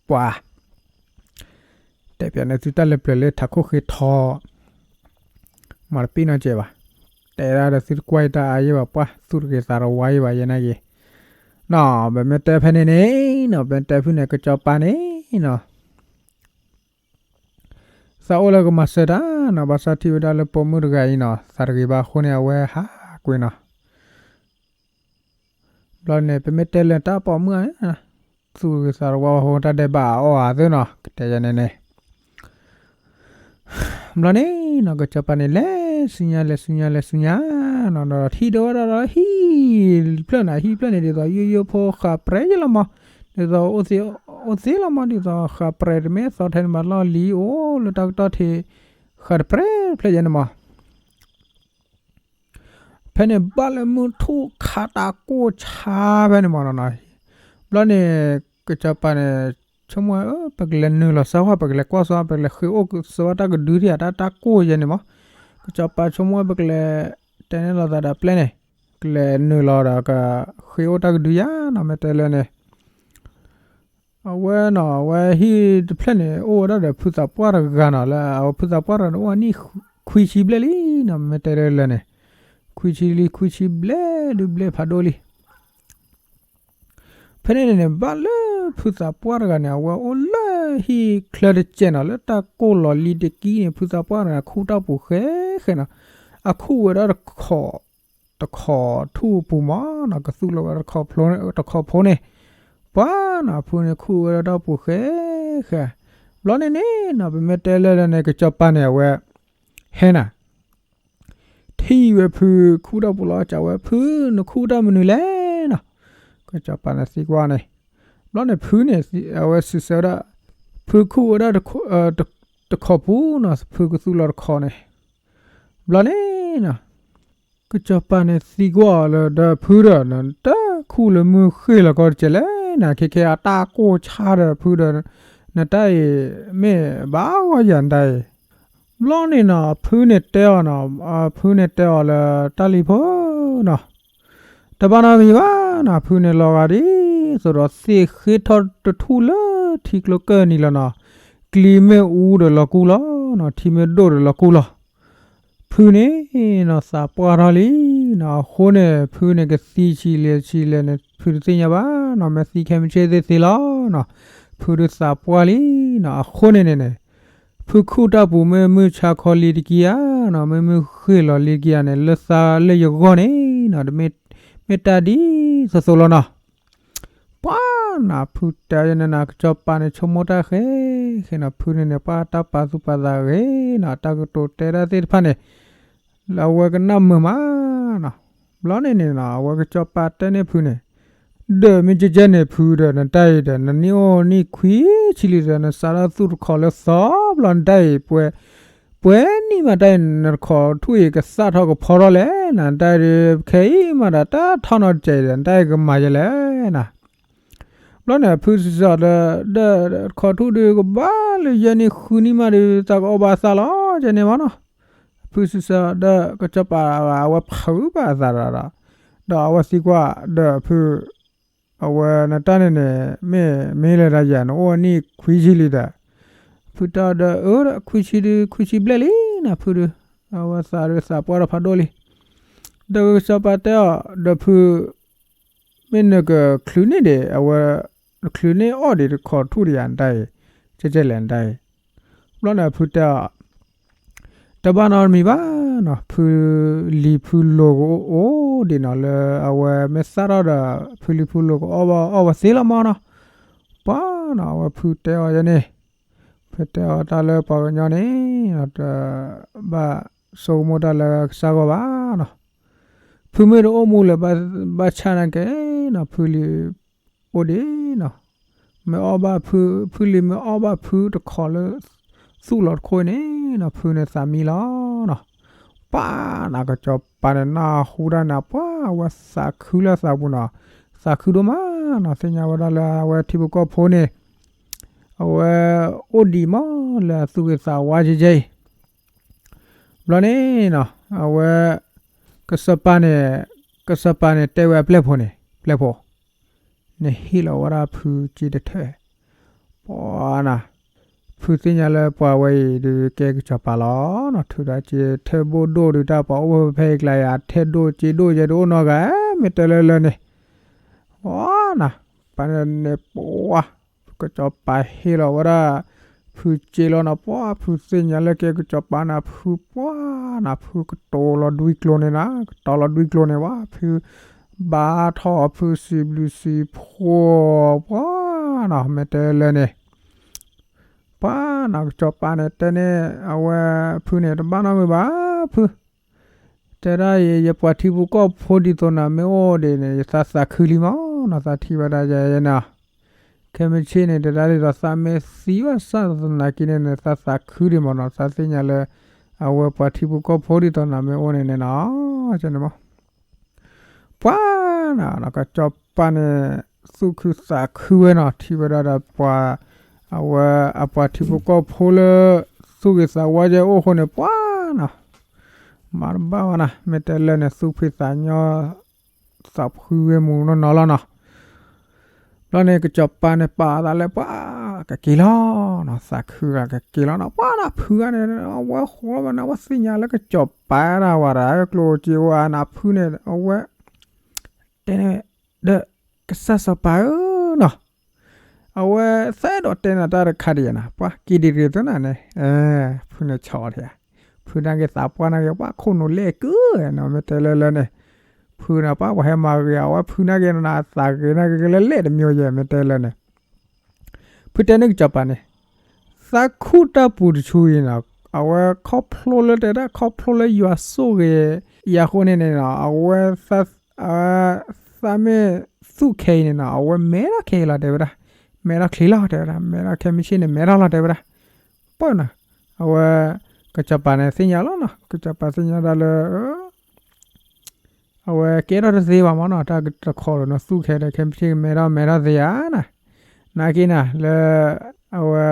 ပှၤ တဲပျဲန့ၣ်သုတၢ်လၢပျၢၤလၢထးခိၣ်ဃ့ထီ မၤတပ့ၢ်နီတစဲးဘၣ် တဲဒၣ်ဒီးသုတကွၢ်ယတၢ်အါယဲၢ်ဘၣ် ပှၤသူၣ်တဂ့ၤသးတဝါယဲၢ်ဘၣ်ယဲနာ်က့ၤ နီၤ ပမ့ၢ်တဲဖဲန့ၣ်န့ၣ်နီၤ ပမ့ၢ်တဲဖုန့ၣ် ကစီၤပၤန့ၣ်နီၤ သးအိၣ်လၢကမၤစၢၤတၢ်နီၤ ဘၣ်ဆၣ်ထံၣ်ဝဲဒၣ်လၢပိာ်မုၣ်တဂၤအံၤနီၤ သးတဂ့ၤဘၣ်အဃိန့ၣ် အဝဲဟးကွံာ်နီၤ ဘျီန့ၣ် ပမ့ၢ်တဲလၢတၢ်ပိာ်မုၣ်ဧါ သူၣ်ဂ့ၤသးတဝါအဃိ တၢ်ဒဲးဘးအီၣ်အသ့နီၤ ကတဲယၤန့ၣ်န့ၣ် ဘျီန့ၣ်နီၤ ကစီၤပၤန့ၣ် လဲၤဆူညါ လဲၤဆူညါ လဲၤဆူညါနီၤ ဒီးထံၣ်ဒိဝဲဒၣ်ဒီးဟံၣ်ဖျၢၣ်န့ၣ် ဟံၣ်ဖျၢၣ်န့ၣ် ဒ်သိးယိယိဖိဃးပြဲးယဲလီၤမး ဒ်သိး အိၣ်သ့လီၤမး ဒ်သိးဃးပြဲးတမ့ၢ်သီထဲန့ၣ် ဘၣ်လီၢ်လံၤအိၣ်လၢတၢ်ကတီၢ်ထံး ဃးတပြဲးတဖျၢၣ်ယဲန့ၣ်မး ဖဲန့ၣ်ဘၣ်လၢမုၢ်ထူၣ်ခးတၢ်ကိၢ်ဆါဖဲန့ၣ်မးနီၤနီၤ, ဘျီန့ၣ် ကစီၤပၤန့ၣ် ဆိကမိၣ်ဝဲ ပကလဲၤနုာ်လီၤစၢၤဝဲ ပကလဲၤကွၢ်စၢၤ ပကလဲၤဃ့အိၣ်စၢၤဝဲတၢ်ကဒုထံၣ်ဧါ တၢ်တၢ်ကိၢ်ယဲန့ၣ်မး, ကစီၤပၤဆိကမိၣ်ဝဲ ပကလဲၤတဲန့ၢ်လိာ်သးဒီးပျဲၢ်န့ၣ်, ကလဲၤနုာ်လီၤဒီးကဃ့အိၣ်တၢ်ကဒုယါနီၤ မ့ၢ်တဲလၢန့ၣ် အဝဲနီၤ အဝဲဟံၣ်တဖျၢၣ်န့ၣ် အိၣ်ဝဲဒၣ်ဒီးဖုသးပှၢ်တဂၤနီၤ လၢအဝဲဖုသးပှၢ်တဂၤန့ၣ် အိၣ်အနံၣ်ခွံဆံဘျဲၣ်လံနီၤ မ့ၢ်တဲလၢလၢန့ၣ်, ခွံဆံလံ ခွံဆံဘျဲၣ်ဒုးဘျဲၣ်ဖးဒိၣ်လံ. ဖဲန့ၣ်န့ၣ် ဘၣ်လၢဖုသးပှၢ်တဂၤန့ၣ် အဝဲအိၣ်လၢဟံၣ်ချၢတစဲးနီၤ လၢတၢ်ကိၢ်လီၤလံတကံန့ၣ် ဖုသးပှၢ်တဂၤန့ၣ် ခူၣ်တၢ်ပူၤဃဲဃဲနီၤ, အခူၣ်ဝဲဒၣ် တခီၣ်ထူၣ်အပူၤမးနီၤ ကသူၣ်လီၤဝဲတခီၣ်ဖိန့ၣ်, ပှၤနီၤ ဖုန့ၣ်ခူၣ်ဝဲဒၣ်တၢ်ပူၤဃဲဃဲ, ဘျီန့ၣ်န့ၣ်နီၤ ပမ့ၢ်တဲလၢလၢန့ၣ် ကစီၤပၤန့ၣ် အဝဲ ဟဲနၤ ထံၣ်ဝဲဖုခူၣ်တၢ်ပူၤလီၤ စံးဝဲ ဖု နခူၣ်တၢ်မနုၤလဲၣ်နီၤ, ကစီၤပၤန့ၣ်သံကွၢ်န့ၣ်, ဘျီန့ၣ်ဖုန့ၣ် အဝဲစံးဆၢဝဲဒၣ်, ဖုခူၣ်ဝဲဒၣ် တခီၣ်ပူၤနီၤ ဖုကသူၣ်လီၤတခီၣ်န့ၣ်, ဘျီန့ၣ်နီၤ ကစီၤပၤန့ၣ်သံကွၢ်အီၤလၢ ဒီးဖုဒီး နတခူၣ်လၢမုၢ်ဃ့ၢ်လီၤကီၢ်တစဲးလဲၣ်နီၤ ခဲခဲအတၢ်ကိၢ်ဆါဒီးဖုဒီး နတၢ်အံၤ မ့ၢ်ဘၣ်ဂီၢ်ယၤနတၢ်အံၤ, ဘျီန့ၣ်နီၤ ဖုန့ၣ်တဲအီၤနီၤ, ဖုန့ၣ်တဲအီၤလၢတၢ်လံၤဖိနီၤ, တဘၣ်နီတမံၤဘၣ်နီၤ ဖုန့ၣ်လီၤဂာ်ဒ် သိးဒီးသ့ၣ်ဃ့ထီၣ်တထူၣ်လၢထံကျိကၢၢ်နံၤလီၤနီၤ, ကျံမ့ၢ်အူဒီးလီၤကူလီၤနီၤ ထံမ့ၢ်ဒိၣ်ဒီးလီၤကူလီၤ. ဖုန့ၣ်နီၤသးပှၢ်ထီၣ်လံနီၤ အဃိန့ၣ် ဖုန့ၣ်ကသံဆံးလဲၣ်ဆံးလဲၣ်န့ၣ် ဖုတသ့ၣ်ညါဘၣ်နီၤ မ့ၢ်သံခဲမုၢ်ဆ့ၣ်သ့ၣ်သ့လီၤနီၤ, ဖုဒုးသးပှၢ်လံနီၤ အဃိန့ၣ်န့ၣ်န့ၣ် ဖုခူၣ်တၢ်ပူၤမ့ၢ်မုၢ်ဆါခီလံတကံဧါနီၤ မ့ၢ်မုၢ်ဃ့ၢ်လီၤလံတကံဧါန့ၣ် လၢသးလၢယဂီၢ်န့ၣ်နီၤ တမ့ၢ် မ့ၢ်တၢ်ဒ်သိးသိးလီၤနီၤ. ပှၤနီၤ ဖုတဲယဲန့ၣ်နီၤ ကစီၤပၤန့ၣ် ဆိကမိၣ်တၢ်ဃဲဃဲနီၤ ဖုန့ၣ်န့ၣ် ပှၤတၢ်ပာ်သူၣ်ပာ်သးဂ့ၤနီၤ တၢ်ကတိၤတဲဒၣ်သ့ၣ်တဖၣ်န့ၣ် လၢအဝဲကနၣ်မုာ်မးနီၤ. ဘျီန့ၣ်န့ၣ်နီၤ အဝဲကစီၤပၤတဲန့ၢ်ဖုန့ၣ် ဒီးမ့ၢ်ကဲကဲန့ၣ် ဖုဒီး နတၢ်အံၤဒီး နနံၣ်အိၣ်နံၣ်ခွံဆံလံဒီး နစးထီၣ်သူၣ်တခီၣ်လၢသီ ဘျီနတၢ်အံၤ ပှဲၤ ပှဲၤနံၣ်မးတၢ်အံၤ နတခီၣ်ထူၣ်အံၤ ကသၣ်ထီၣ်ကဖီထီၣ်လဲၣ်နီၤ နတၢ်အံၤဒီး ခဲအံၤမးဒီး တၢ်ထီၣ်နီတစဲးဒီး နတၢ်အံၤကမၤယဲလဲၣ်နီၤ. ဘျီန့ၣ် ဖုစံးဆၢဒီး ဒီးတခီၣ်ထူၣ်ဒီး ကဘၣ်လၢယဲၢ်နံၣ်ဃုနံၣ်မးဒီး သးကအီၣ်ဘၣ်သးလီၤ ကဲန့ၣ်မးနီၤ. ဖုစံးဆၢဒီး ကစီၤပၤ အဝဲဖုးဘၣ်အသးဒီး ဒီးအဝဲသံကွၢ်ဒီးဖု အဝဲနတၢ်န့ၣ်န့ၣ် မ့ၢ်မ့ၢ်လၢဒၣ်ယၤ နအိၣ်အနံၣ်ခွံဆံလံဒီး ဖုတဲဒီး အၢ ဒီးခွံဆံဒုး ခွံဆံဘျဲၣ်လံနီၤ ဖုဒုး အဝဲသးဒုးသးပှၢ်ထီၣ်ဖးဒိၣ်လံ. ဒီးကစီၤပၤတဲအီၤ ဒီးဖု မ့ၢ်နကချုးန့ၢ်ဒံး အဝဲ နချုးန့ၢ်အီၣ်ဒံးတခီၣ်ထူၣ်ဒံးယၤ နတၢ်အံၤ ကဲကဲလဲၣ် နတၢ်အံၤ. ဘျီန့ၣ်ဖုတဲအီၤ တဘၣ်နီတမံၤဘၣ် ဖုလံၤဖုလိၤကအိၣ်ဒံးနီၤ လၢအဝဲမ့ၢ်သၣ်ထီၣ်ဒီး ဖုလံၤဖုလိၤကအီၣ်ဘၣ်အီၣ်ဝဲသ့လီၤမးနီၤ. ပှၤနီၤ အဝဲဖုတဲအီၤယဲန့ၣ်, ဖုတဲအီၤတၢ်လၢပှၤကညီန့ၣ် တဘၣ်ဆိကမိၣ်တၢ်လၢကစၢ်ဂီၢ်ဘၣ်နီၤ. ဖုမ့ၢ်တအိၣ်မူလၢၤ ဘၣ်ဆၣ်နာ်က့နီၤ ဖုလံၤအိၣ်ဒံးနီၤ. မ့ၢ်အီၣ်ဘၣ်ဖု, ဖုလံၤမ့ၢ်အီၣ်ဘၣ်ဖုတခီလၢ သူၣ်လီၤတခိၣ်န့ၣ်နီၤ ဖုန့ၣ်သးမံလီၤနီၤ. ပှၤနီၤ ကစီၤပၤန့ၣ်နၢ်ဟူတၢ်န့ၣ် ပှၤအဝဲသးခုလၢသးပူၤနီၤ, သးခုဒိၣ်မးနီၤ သ့ၣ်ညါဝဲဒၣ်လၢအဝဲထံဖိကီၢ်ဖိန့ၣ် အဝဲအိၣ်ဒံးမးလၢအသူၣ်ဂ့ၤသးဝါကဲကဲအံၤ ဘျီန့ၣ်နီၤ အဝဲ ကစီၤပၤန့ၣ်, ကစီၤပၤန့ၣ်တဲဝဲအပျဲၢ်ဖိန့ၣ်, ပျဲၢ်ဖိ, နဟ့ၣ်လီၤဝဲဒၣ်ဖုစ့တထၢၣ်, ပှၤနီၤ, ဖုသ့ၣ်ညါလၢပှၤဝဲအံၤဒုးကဲကစီၤပၤလီၤနီၤ, ထုးဒီးစ့ထၢၣ်ဘိၣ်ဒိၣ်ဒုးတၢ်ပှၤအိၣ်ဖဲအံၤကျါယၤ ထဲဒိၣ်စ့ဒိၣ်ယဲတအိၣ်နီတဂၤ, မ့ၢ်တဲလၢလၢန့ၣ်, ပှၤနီၤ, ပှၤန့ၣ်န့ၣ်ပှၤ ကစီၤပၤဟ့ၣ်လီၤဝဲဒၣ် ဖုစ့လီၤနီၤ, ပှၤဖုသ့ၣ်ညါလၢကဲကစီၤပၤန့ၣ် ဖုပှၤနီၤ, ဖုကတိၤလီၤဒွံကျိၤန့ၣ်နီၤ, ကတီၤလီၤဒွံကျိၤန့ၣ် ပှၤဖု ဘါထီၣ်အီၤဖုစံးဘျုးစံးဖှိၣ် ပှၤနီၤ, မ့ၢ်တဲလၢန့ၣ်, ပှၤနီၤ ကစီၤပၤန့ၣ်တဲန့ၣ် အဝဲဖုန့ၣ် တဘၣ်နီတမံၤဘၣ်, ဖု တဲဒၣ်ယဲ ယပှၤထံဖိကီၢ်ဖိဒ်သိးနၤမ့ၢ်အိၣ်ဒံးန့ၣ် ယသးသးခုလံမးနီၤ, သးထံၣ်ဝဲဒၣ်ယဲနီၤ, ခဲမုၢ်ဆ့ၣ်န့ၣ် တဲဒၣ်ဒ်သိးသးမ့ၢ်သံဘၣ်ဆၣ်သနာ်က့န့ၣ်န့ၣ် သးသးခုဒံးမးနီၤ, သးသ့ၣ်ညါလၢ အဝဲပှၤထံဖိကီၢ်ဖိဒ်သိးနၤမ့ၢ်အိၣ်န့ၣ်န့ၣ်နီၤ, န့ၣ်မး ပှၤနီၤ ကစီၤပၤန့ၣ် သူၣ်ခုသးခုဝဲနီၤ, ထံၣ်ဝဲဒၣ်ဒီးပှၤ အဝဲအပှၤထံဖိကီၢ်ဖိလၢ သူၣ်ဂ့ၤသးဝါယဲအိၣ်အဃိန့ၣ် ပှၤနီၤ မၤတဘၣ်ဝဲနီၤ, မ့ၢ်တဲလၢန့ၣ် သူၣ်ဖှံသးညီ သးဖှံဝဲမူနီၢ်နီၢ်လီၤနီၤ. ဘျီန့ၣ် ကစီၤပၤန့ၣ်ပာ်အသးလၢပှၤ ကက့ၤလီၤနီၤ, သးခုဂၤကက့ၤလီၤနီၤ, ပှၤနီၤ ဖုဂၤန့ၣ် အဝဲဃီဘၣ်န့ၣ် အဝဲသ့ၣ်ညါလၢကစီၤပၤဒၣ်ဝဲဒၣ် ကျိၣ်စ့ဝဲနီၤ, ဖုန့ၣ် အဝဲ တဲန့ၣ် ဒီး ကစၢ်စီၤပၤဧၢနီၤ, အဝဲသးအဲၣ်ဒိးတဲနၤတၢ်တခါဒံးနီၤ, ပှၤက့ၤဒံးတဂ့ၤသနၤန့ၣ်, ဖုန့ၣ်ဆီၣ်အီၤ, ဖုနာ်က့ၤသးပှၢ်နာ်က့ၤ ပှၤခိၣ်နူာ်လဲၣ်ကုနီၤ, မ့ၢ်တဲလၢလၢန့ၣ်, ဖုန့ၣ် ပှၤပှၤဟဲမၤဂ့ၤအဝဲဖုနာ်က့ၤနၤ သးဂ့ၤနာ်က့ၤကလၢလဲၣ်တမံၤယဲၢ် မ့ၢ်တဲလၢန့ၣ် ဖုတဲန့ၣ်ကစီၤပၤန့ၣ်, သးခူၣ်တၢ်ပူၤတဆူအံၤနီၤ, အဝဲခီဖျိလၢတဲဒၣ် ခီဖျိလၢယွၤဆိၣ်ဂ့ၤ ယၤအဃိန့ၣ်န့ၣ်နီၤ, အဝဲ သးမ့ၢ်သူၣ်ခဲအံၤန့ၣ်နီၤ အဝဲမဲထီၣ်ခဲအံၤလီၤတဲဝဲဒၣ်, မဲထီၣ်ချ့လီၤတဲဝဲဒၣ်, မဲထီၣ်ခဲမုၢ်ဆ့ၣ်န့ၣ် မဲထီၣ်လီၤတဲဝဲဒၣ်, ပၢၢ်နီၤ, အဝဲ ကစီၤပၤန့ၣ်သ့ၣ်ညါလီၤနီၤ, ကစီၤပၤသ့ၣ်ညါဒၣ်လၢ အဝဲကဲထီၣ်တသ့ဘၣ်မးနီၤ, တၢ်တခီလီၤနီၤ သူၣ်ခဲဒီးခဲမုၢ်ဆ့ၣ်မဲထီၣ်မဲထီၣ်သ့ဧါနီၤ, နာ်က့ၤနၤ လၢ အဝဲ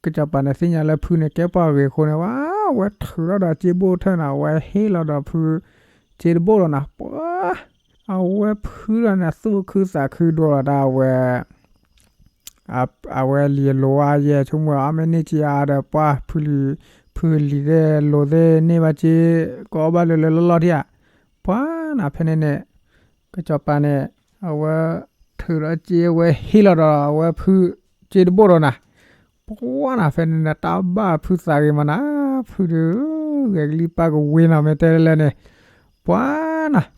ကစီၤပၤန့ၣ်သ့ၣ်ညါလၢဖုန့ၣ်ကဲပှၤဂ့ၤအဃိန့ၣ် ဝဲ အဝဲထုးထီၣ်ဒီးစ့ဘိၣ်ထၢၣ်နီၤ, အဝဲဟ့ၣ်လီၤဒီးဖု စ့တဘိၣ်လီၤနီၤ, ပှၤ အဝဲဖုဒီးန့ၣ် သူၣ်ခုသးခုဒိၣ်လီၤဒၣ်ဝဲ အဝဲလံၤအလိၤအါယဲၢ် ဆိကမိၣ်အါမ့ၢ်န့ၢ်က့ၤအါဒီး ပှၤဖုလံၤ, ဖုလံၤသ့ၣ်လိၤသ့ၣ် န့ၢ်ဘၣ်က့ၤ ကအီၣ်ဘၣ်လၢလၢလီၢ်လီၢ်ထံဧါ, ပှၤနီၤ ဖဲန့ၣ်န့ၣ် ကစီၤပၤန့ၣ် အဝဲထုးဒီးစ့ အဝဲဟ့ၣ်လီၤဒီး အဝဲဖုစ့တဘိၣ်ဒီးနီၤ, ပှၤနီၤ ဖဲန့ၣ်န့ၣ် တၢ်ဘၣ်ဖုသးဂ့ၤမးနီၤ, ဖုဒုး ဂဲၤကလံၣ်ပၢ်ကဝ့ၤနီၤ မ့ၢ်တဲလၢန့ၣ်, ပှၤနီၤ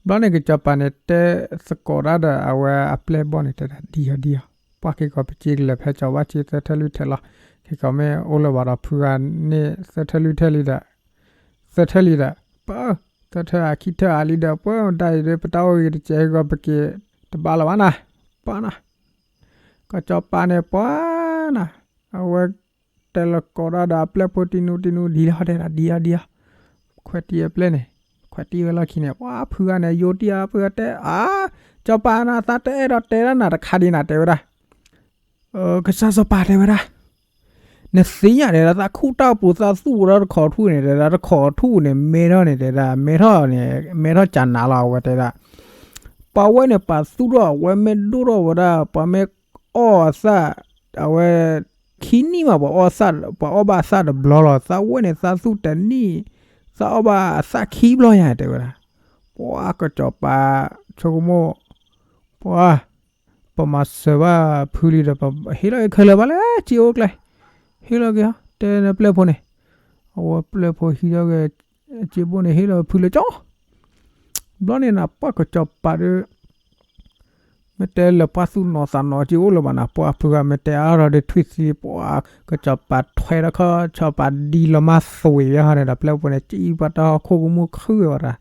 ဘျီန့ၣ် ကစီၤပၤန့ၣ် တဲသကိးတၢ်ဒီး အဝဲအပျဲၢ်ဘီၣ်န့ၣ် တဲဒၣ် ဒ်အီၤဒ်အီၤ, ပှၤခဲကီး ပစ့ကလဲၤဖဲကၠီၤဘၣ်စ့သၢထၢၣ်လွံၢ်ထၢၣ်လီၤ, ခဲကီးမ့ၢ်အိၣ်လၢၤဘၣ်ဒီး ဖုဂၤန့ၢ်သၢထၢၣ်လွံၢ်ထၢၣ်လံဒီး, သၢထၢၣ်လံဒီး ပၢ်, သၢထၢၣ်အခံထၢၣ်အါလံဒီး ပှၤဒၣ်အံၤဒီး ပတၢ်အိၣ်ဂ့ၤတစဲး ခဲကီး ပက့ၤတဘၣ်လၢၤဘၣ်နီၤ, ပှၤနီၤ ကစီၤပၤန့ၣ် ပှၤနီၤ, အဝဲ တဲလီၤကိးတၢ်ဒီးအပျဲၢ်ဖိတံနူတံနူ ဒ်လီၤတဲဒၣ် ဒ်အီၤဒ်အီၤ, ခွဲးတံၢ်အပျဲၢ်န့ၣ်, ခွဲးတံၢ်ဝဲလီၢ်ခံန့ၣ် ပှၤဖုဂၤန့ၣ် ယိၤတံၢ်အီၤ ဖုဂၤတဲ အါ, ကစီၤပၤနၤ သးတအဲၣ်ဒိးတဲဒၣ်နၤတခါဒံးနၤ တဲဝဲဒၣ် ကစၢ်စီၤပၤတဲဝဲဒၣ်, နသ့ၣ်ညါတဲဒၣ် သးခူၣ်တၢ်ပူၤ သးသူၣ်ဝဲဒၣ်တခီထူၣ်န့ၣ် တဲဒၣ် တခီထူၣ်န့ၣ် မဲထီၣ်န့ၣ် တဲဒၣ် မဲထီၣ်န့ၣ် မဲထီၣ်ကနၤလီၤ အဝဲတဲဒၣ်, ပှၤဝဲန့ၣ် ပာ်သူၣ်ထီၣ် အဝဲမ့ၢ်ဒိၣ်ထီၣ်ဝဲဒၣ် ပှၤမ့ၢ်အီၣ်အသၣ် အဝဲ ခံနံၣ်မး ပှၤအီၣ်သၣ် ပှၤအီၣ်ဘၣ်အသၣ်တဘျီလီၤ. သးဝဲန့ၣ် သးသူၣ်တနံၣ် သးအီၣ်ဘၣ်အသၣ်ခံဘျီယါ တဲဝဲဒၣ်. ပှၤကစီၤပၤ ဆိကမိၣ် ပှၤ ပမၤစၢၤဘၣ်ဖုလံဒီး ပဟ့ၣ်လီၤက့ၤခဲလၢာ်ဘၣ်လဲၣ် စ့အိၣ်ကျဲ ဟ့ၣ်လီၤက့ၤ တဲနပျဲၢ်ဖိန့ၣ် အဝဲပျဲၢ်ဖိဟံးထီၣ်က့ၤ စ့ဘိၣ်န့ၣ် ဟ့ၣ်လီၤဖုလၢကၠီ ဘျီန့ၣ်နၤ ပှၢ်ကစီၤပၤဒီး မ့ၢ်တဲလၢပှၢ်သူၣ်နီၤသးနီၤက့အိၣ်လၢၤဘၣ်နၤ ပှၢ်ဖုဂၤမ့ၢ်တဲအါထီၣ်ဒီးထွံၣ်သံ ပှၢ်ကစီၤပၤထွဲထီၣ်ခီ ကစီၤပၤဒံလီၤမၢ်သွံးဝဲဟီဒီး ပျဲၢ်ဖိန့ၣ် စံးပှၤတၢ်ဟီၣ်ခိၣ်ကမူၣ်ခုၣ်ဝဲဝဲဒၣ်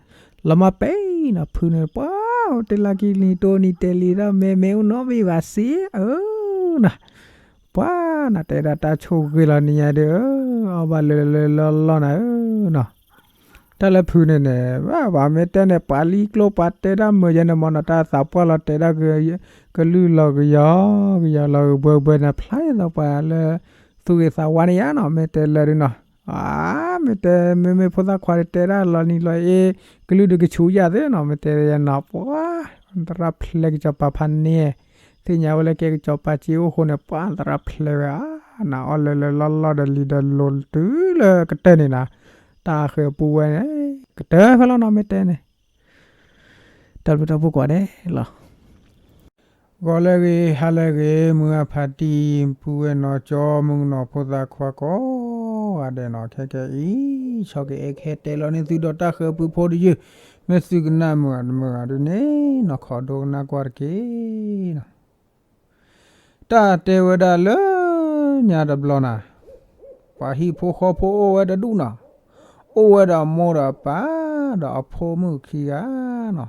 လီၤမၢ်ပဲနီၤ ဖုန့ၣ် ပှၢ်အိၣ်တ့ၢ်လၢကံလံတိၢ်နံၤတဲလံတၢ်မဲမဲအိၣ်နီတဘ့ၣ်ဘၣ်စ့ အၢ နၤ ပှၤနၤတဲဒၣ်တၢ်ဆိၣ်ဂ့ၤလီၤနံၤညါဒီး အီၣ်ဘၣ်လၢလၢလီၢ်လီၢ်နၤဧၢနီၤ တၢ်လၢဖုန့ၣ်န့ၣ် ဘၣ်မ့ၢ်တဲန့ၣ် ပှၤလံကျိပှၤတဲတၢ်မုာ်ယဲန့ၣ်မ့ၢ်နီၤ တၢ်သးပှၢ်လီၤတဲဒၣ် ကလုၢ်လီၤကယီ ကယီလီၤကဘှဲဘှဲန့ၣ် ဖျါယသးပှၤလၢ သူၣ်ဂ့ၤသးဝါန့ၣ်ယါနီၤ မ့ၢ်တဲလၢဒုနီၤ အါ မ့ၢ်တဲ မ့မ့ၢ်ဖိသၣ်ခွါတဲဒၣ်လီၤနံၤလီၤအ့ ကလုၢ်ဒုးကဆူးယၤသ့နီၤ မ့ၢ်တဲယဲနီၤ ပှၤ သရၣ်ဖျဲးကစီၤပၤဖးန့ၣ် သ့ၣ်ညါဝဲလၢကဲကစီၤပၤစ့အိၣ်ဃိန့ၣ် ပှၤသရၣ်ဖျဲးဝဲအါ နၤအီၣ်လၢလၢလီၢ်လီၢ်ဒီးလံၤဒီးလိၤတုၤလၢကတၢၢ်န့ၣ်နၤ တၢ်ဃၤပူၤဝဲန့ၣ် ကတၢၢ်ဖဲလီၤနီၤ မ့ၢ်တဲန့ၣ် တၢ်ဘျုးတၢ်ဖှိၣ်ကွၢ်ဒဲးလီၤ ဂီၤလၢအဂ့ၤ ဟါလၢအဂ့ၤ မုၢ်ဂၢ်ဖါတံၢ် ပုၢ်ဝဲၢ်နီၢ်ကၠီ မုၣ်ကနီၤဖိသၣ်ခွါကိးဂၤဒဲးနီၤ ခဲကနံၣ်အံၤ ဆီၣ်က့ၤအဲၣ်ကဟဲတဲလီၤန့ၢ်သုဒီးတၢ်ဃၤပူၤဖိတယုၢ် မ့ၢ်သုကနၣ်မုာ်ဂ့ၤမုာ်ဂ့ၤဒုန့ၣ်နီၤ ခိးဒိကနၣ်ကွၢ်တက့ၢ်နီၤ တၢ်တဲဝဲဒၣ်လၢညါတဘျီနၤ ပှၤဟံၣ်ဖိဃီဖိအိၣ်ဝဲတဒူၣ်နီၤ အိၣ်ဝဲဒီးအမိၢ်ဒီးအပၢ် ဒီးအဖိမုၣ်ခံဂၤနီၤ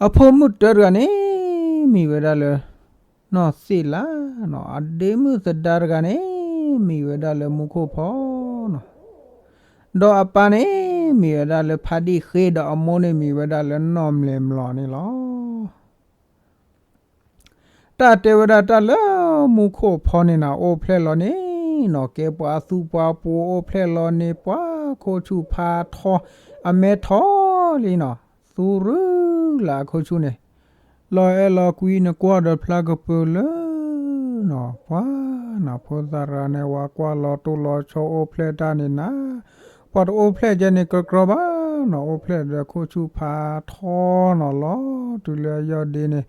အဖိမုၣ်တၢတဂၤန့ၣ် မံၤဝဲဒၣ်လၢ နီၢ်သ့ၣ်လါနီၤ အဒ့မုၣ်သဒါတဂၤန့ၣ် မံၤဝဲဒၣ်လၢမူခိၣ်ဖီနီၤ ဒီးအပၢ်န့ၣ် မံၤဝဲဒၣ်လၢဖးဒံၣ်ဃ့ ဒီးအမိၢ်န့ၣ်မံၤဝဲဒၣ်လၢနီၢ်မလဲၤမျိာ်န့ၣ်လီၤ တၢ်တဲဝဲဒၣ်တၢ်လၢမူခိၣ်ဖီန့ၣ်နၤ အိၣ်ဖျဲၣ်လီၤန့ၣ်နီၤ ကဲပှၤသူပှၤပှိၤအိၣ်ဖျဲၣ်လီၤန့ၣ် ပှၤခိၣ်ဆူၣ်ဖးထီ အမဲထီၣ်လံနီၤ သူရုလၢအခိၣ်ဆူၣ်န့ၣ် လီၤအဲၣ်လီၤကွံနကွၢ်ဒီးဖျါကပၢၤလၢနီၤ ပှၤနၤဖိသၣ်တဂၤန့ၣ် ဝဲကွၢ်လီၤတိၢ်လီၤဆီအိၣ်ဖျဲၣ်တၢ်န့ၣ်နၤ ပှၤတအိၣ်ဖျဲၣ်ကဲန့ၣ် ကကြၢဘၣ်နီၤ အိၣ်ဖျဲၣ်ဒီးခိၣ်ဆူၣ်ဖးထီနီၤ လီၤတုၤလၢအယီၢ်ဒ့န့ၣ်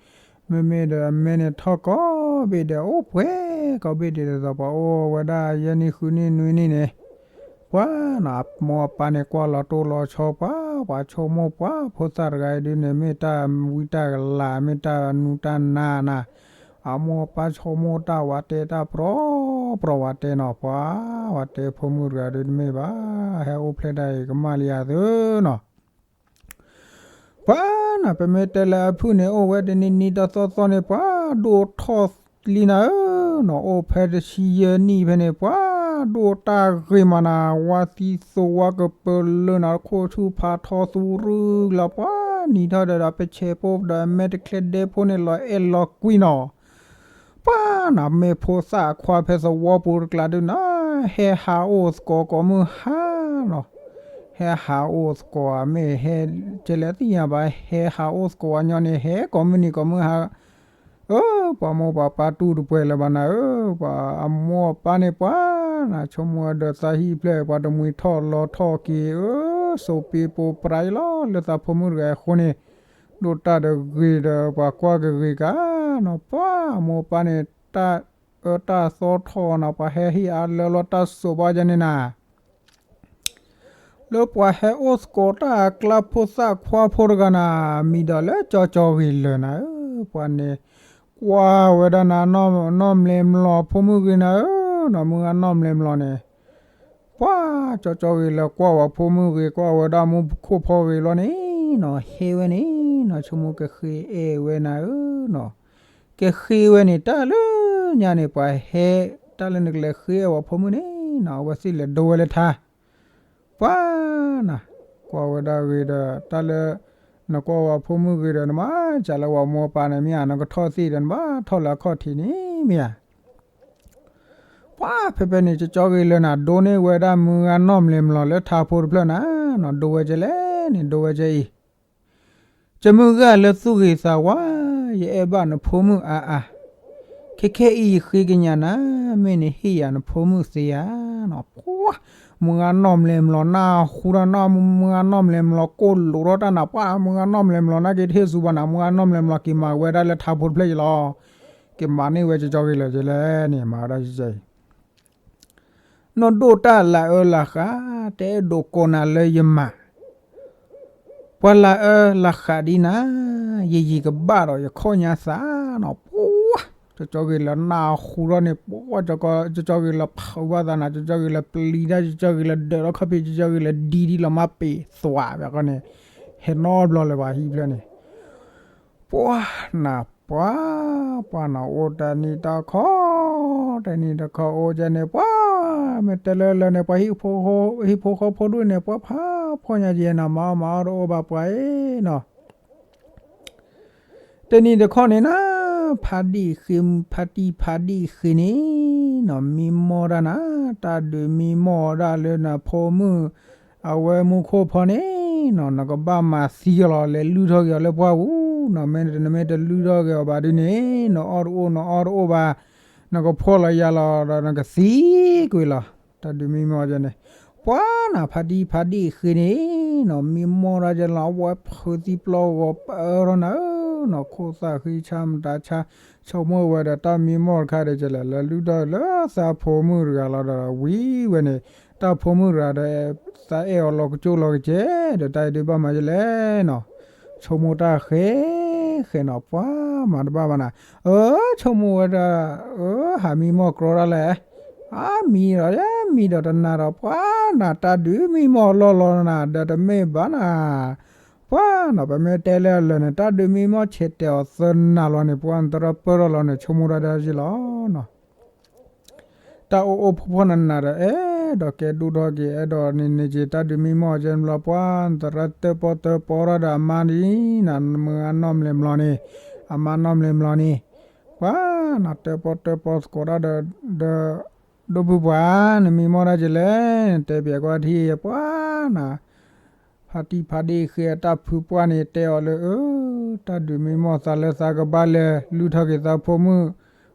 မ့မ့ၢ်ဒီးအမဲန့ၣ်ထီၣ်ကိးဘ့ၣ်ဒီး အိၣ်ပှဲၤကိးဘ့ၣ်ဒ်သိး ပှၤအိၣ်ဝဲဒၣ်ယဲၢ်နံၣ်ဃုနံၣ်နွံနံၣ်န့ၣ် ပှၤနီၤ အမိၢ်အပၢ်န့ၣ် ကွၢ်လီၤတိၢ်လီၤဆီပှၤ ပှၤဆိကမိၣ်ပှၤ ဖိသၣ်တဂၤအံၤဒုန့ၣ် မ့ၢ်တၢ်ဝံတၢ်ကလၤ မ့ၢ်တၢ်နူတၢ်နါနၤ အမိၢ်အပၢ်ဆိကမိၣ်တၢ်ဝဲတဲတၢ်ပြီပြီဝဲတဲနီၤ ပှၤဝဲတဲဖိမုၣ်တဂၤဒုတမ့ၢ်ဘၣ် ဟဲအိၣ်ဖျဲၣ်တၢ်အံၤကမၣ်လံယၤသုနီၤ ပှၤနၤ ပမ့ၢ်တဲလၢအဖုၣ်န့ၣ် အိၣ်ဝဲတနံၤနံၤတသီသီန့ၣ် ပှၤဒိၣ်ထီၣ်လံနၤဧၢနီၤ အိၣ်ဖဲတဆံယဲၢ်နံၣ်ဖဲန့ၣ် ပှၤဒိၣ်တၢ်ဂ့ၤမးနၤ ဝါသံသိးဝါကပၢၤလၢနၤ ခိၣ်ဆူၣ်ဖးထီသူရုလီၤ ပှၤနံၤထီၣ်ဒီး ပဆဲးဖိဒီးအမဲတချဲဒဲဖိန့ၣ် လီၤအဲၣ်လီၤကွံနီၤ ပှၤနၤ မ့ၢ်ဖိသၣ်ခွါဖဲသဝီပူၤတကျါဒုနီၤ ဟဲဟးအိၣ်သကိးကိးမုၢ်ဟါနီၤ ဟဲဟးအိၣ်သကိး မ့ၢ်ဟဲ ကလဲၤသ့ၣ်ညါဘၣ် ဟဲဟးအိၣ်သကိးဝဲညီန့ၣ် ဟဲကိးမုၢ်နံၤကိးမုၢ်ဟါ အၢ ပှၤမိၢ်ပှၤပၢ်တူၢ်တပှဲၤလၢၤဘၣ်နၤဧၢ ပှၤအမိၢ်အပၢ်န့ၣ် ပှၤနၤ ဆိကမိၣ်ဝဲဒီးသးဟံၣ်ဖျဲၣ် ပှၤတမှံၤထီၣ်လီၤထီၣ်က့ၤ အၢ စိးပ့ၤပိာ်ပြးအံၤလီၤ လၢသးဖိမုၣ်တဂၤအဃိန့ၣ် ဒိၣ်တၢ်ဒီးဂ့ၤဒီး ပှၤကွၢ်ကဂ့ၤကါနီၤ ပှၤအမိၢ်အပၢ်န့ၣ် တၢ်အၢတၢ်သီထီၣ်နီၤ ပှၤဟဲဟ့ၣ်အါလၢလီၤတၢ်စိးဘၣ်ယဲန့ၣ်နၤ လၢပှၤဟဲအိၣ်သကိးတၢ်အကျါဖိသၣ်ခွါဖိတဂၤနၤ မံၤဒီးလၢကၠီကၠီဂ့ၤလၢာ်နၤဧၢ ပှၤန့ၣ် ကွၢ်ဝဲဒၣ်နၤ နီၢ်မလဲၤမျိာ်ဖိမုၣ်ဂ့ၤနၤဧၢ နီၢ်မုၢ်ဂၤနီၢ်မလဲၤမျိာ်န့ၣ် ပှၤကၠီကၠီဂ့ၤလၢာ်ကွၢ်ဝဲဖိမုၣ်ဂ့ၤ ကွၢ်ဝဲဒၣ်မူခိၣ်ဖီဂ့ၤလီၤန့ၣ်နီၤ ဟဲဝဲန့ၣ်နီၤ ဆိကမိၣ်ကဃ့အဲၣ်ဝဲနၤဧၢနီၤ ကဃ့ဝဲန့ၣ် တၢ်လၢညါန့ၣ် ပှၤဟဲ တၢ်လၢနကလဲၤဃ့အဲၣ်ဝဲဖိမုၣ်န့ၣ်နီၤ အဝဲသ့ၣ်လဲၤဒိဝဲလၢထါ ပှၤနၤ ကွၢ်ဝဲဒၣ်ဂ့ၤဒီး တၢ်လၢ နကွၢ်ဝဲဖိမုၣ်ဂ့ၤဒီး နမၤစၢၤလၢဝဲမိၢ်ပၢ်န့ၣ်မ့ၢ်ဧါ နကထီၣ်သ့ၣ်ဒီး နဘၣ်ထီၣ်လၢအခီၣ်ထံးန့ၣ်မ့ၢ်ဧါ ပှၤဖဲဖဲန့ၣ် ကၠီကၠီဂ့ၤလၢာ်နၤ ဒိန့ၢ်ဝဲဒၣ်မုၢ်ဂၤနီၢ်မလဲၤမျိာ်လၢထါဖိတဖျၢၣ်နၤနီၤ ဒိဝဲကဲလဲၣ်န့ၣ် ဒိဝဲကဲအံၤ ကမုၢ်ဂၤလၢသူၣ်ဂ့ၤသးဝါ ယအဲၣ်ဘၣ်နဖိမုၣ်အါအါ, ခဲခဲအံၤယဃ့ကညးနၤ, မ့ၢ်နဟ့ၣ်ယၤနဖိမုၣ်သ့ဧါနီၤ. ပှၤ မုၢ်ဂၤနီၢ်မလဲၤမျိာ်နၢ်ဟူဒီးနီၤ မုၢ်ဂၤနီၢ်မလဲၤမျိာ် ကိၣ်လိာ်ထီၣ်တၢ်နၤ, ပှၤ မုၢ်ဂၤနီၢ်မလဲၤမျိာ်နၢ်က့ၤတဟ့ၣ်ဆူၣ်ဘၣ်နၤ, မုၢ်ဂၤနီၢ်မလဲၤမျိာ်က့ၤမၤဝဲဒၣ်လၢထါဖိတဖျၢၣ်အံၤလီၤ. က့ၤမၤန့ၢ်ဝဲကၠီကၠီဂ့ၤလၢာ်ကဲလဲၣ်န့ၣ် မၤဝဲဒၣ်ကၠီကၠီအံၤ နီၢ်ဒိၣ်တၢ်လၢအၢလၢဃာ် တအဲၣ်ဒိးကိးနၤလၢယမၤ ပှၤလၢအၢလၢဃာ်ဒ်နၤ ယယံာ်ကဘၣ်ဒီးယခီၣ်ညါသးနီၤ ပှၤ ကၠီကၠီဂ့ၤလၢနၢ်ဟူထီၣ်န့ၣ် ပှၤ ကၠီကၠီဂ့ၤလၢဖုးဘၣ်သးနၤ ကၠီကၠီဂ့ၤလၢပျံၤတၢ် ကၠီကၠီဂ့ၤလၢဒၢးထီၣ်ခီၣ်ဖံး ကၠီကၠီဂ့ၤလၢဒ်ဒ်လီၤမၢ်ပ့ၤသွး ဘၣ်ဃီန့ၣ် ဟဲနီတဘျီလၢၤဘၣ်ဟံၣ်ဖျၢၣ်န့ၣ် ပှၤနၤ ပှၤ ပှၤနီၤ အိၣ်တနံၤတခီ တနံၤတခီအိၣ်ကဲန့ၣ် ပှၤ မ့ၢ်တဲလၢလၢန့ၣ် ပှၤဟံၣ်ဖိဃီဖိဒူၣ်န့ၣ် ပှၤဖးဖှီၣ်ညါယဲနီၤ မၤအီၣ်မၤအီၣ်တအိၣ်ဘၣ်ပှၤအံၤနီၤ တနံၤတခီန့ၣ်နၤ ဖးဒံၣ်ဃ့ ဖးတံၢ်ဖးဒံၣ်ဃ့န့ၣ်နီၤ မံမီၢ်တၢ်နၤ တၢ်ဒုးမံမီၢ်ဒၣ်လၢနဖိမုၣ် အဝဲမူခိၣ်ဖီန့ၣ်နီၤ နကဘၣ်မၤသံအီၤလီၤ လဲၤလုၢ်ထီၣ်က့ၤအီၤလၢပှၢ်ပူၤနီၤ မ့ၢ်နမ့ၢ်တလုၢ်ထီၣ်က့ၤအီၤဘၣ်ဒ်န့ၣ် နအီၣ်တအိၣ်နအီတအိၣ်ဘၣ် နကဖှီၣ်လီၤယာ်လီၤဒီးနကသံကွံာ်လီၤ တၢ်ဒုးမံမီၢ်ကဲန့ၣ် ပှၤနၤ ဖးတံၢ်ဖးဒံၣ်ဃ့န့ၣ်နီၤ မံမီၢ်တၢ်ကဲလီၤ အဝဲဖုးသံပျီဂီၤပၢထီၣ်နၤဧၢနီၤ ခိၣ်သၣ်ဃံဆါမတၤဆါ ဆိကမိၣ်ဝဲဒီးတၢ်မံမီၢ်တခါဒီးကလဲၣ် လဲၤလုၢ်ထီၣ်လၢသးဖိမုၣ်တဂၤလီၤဒီးဝံၤဝဲန့ၣ် တၢ်ဖိမုၣ်တဂၤဒီး သးအဲၣ်အီၤလီၤကကၠိလီၤကစဲး ဒီးတၢ်အံၤဒုးဘၣ်မၤယလဲၣ်နီၤ ဆိကမိၣ်တၢ်ဃဲ ဃဲနီၤ ပှၤမၤတဘၣ်ဘၣ်နၤ အၢ ဆိကမိၣ်ဝဲဒၣ် အၢ ဟးမံမီၢ်ကြီတၢ်လဲၣ် အါမံဒီး မံဒီးတနၤဒီး ပှၤနၤ တၢ်ဒုးမံမီၢ်လီၢ်လီၤနၤ ဒီးတမ့ၢ်ဘၣ်နၤ ပှၤနီၤ ပမ့ၢ်တဲလၢအလၢာ်န့ၣ် တၢ်ဒုးမံမီၢ်ဆဲးတဲာ်အီၤသၢနၤလီၤန့ၣ် ပှၤနသရၣ်ပၢၢ်ထီၣ်လီၤန့ၣ် ဆိကမိၣ်တၢ်ဒၣ်ယ့ၢ်လီၤနီၤ တၢ်အိၣ်အိၣ်ဖှီၣ်ဖှီၣ်နးနးဒီး အဲၣ်ဒိးကဲဒိၣ်ထီၣ်က့ၤ အဲၣ်ဒိးန့ၣ်န့ၣ်က့ၤ တၢ်ဒုးမံမီၢ်ကဲန့ၣ်ဘျီ ပှၤနသရၣ်တၢၣ်ပီၣ်တၢၣ်ပီၣ်ထီၣ်ဒီးအမါန့ၣ်နီၤ မုၢ်အနီၢ်မလဲၤမျိာ်န့ၣ် အမါနီၢ်မလဲၤမျိာ်န့ၣ် ပှၤနီၤ တၢၣ်ပီၣ်တၢၣ်ပီၣ်သကိးတၢ်ဒီး ဒီး ဒိၣ်ဖုပှၤ နမံမီၢ်တၢ်ကလဲၣ် တဲပၠးကွၢ်ထံၣ် ပှၤနၤ ဖါတံၢ်ဖါဒ့ၣ်ဃ့အတၢ်ဖုပှၢ်န့ၣ် တဲအီၤလၢ အၢ တၢ်ဒုးမံမီၢ်သးလၢသးကဘၣ်လဲၤလုၢ်ထီၣ်က့ၤသးဖိမုၣ်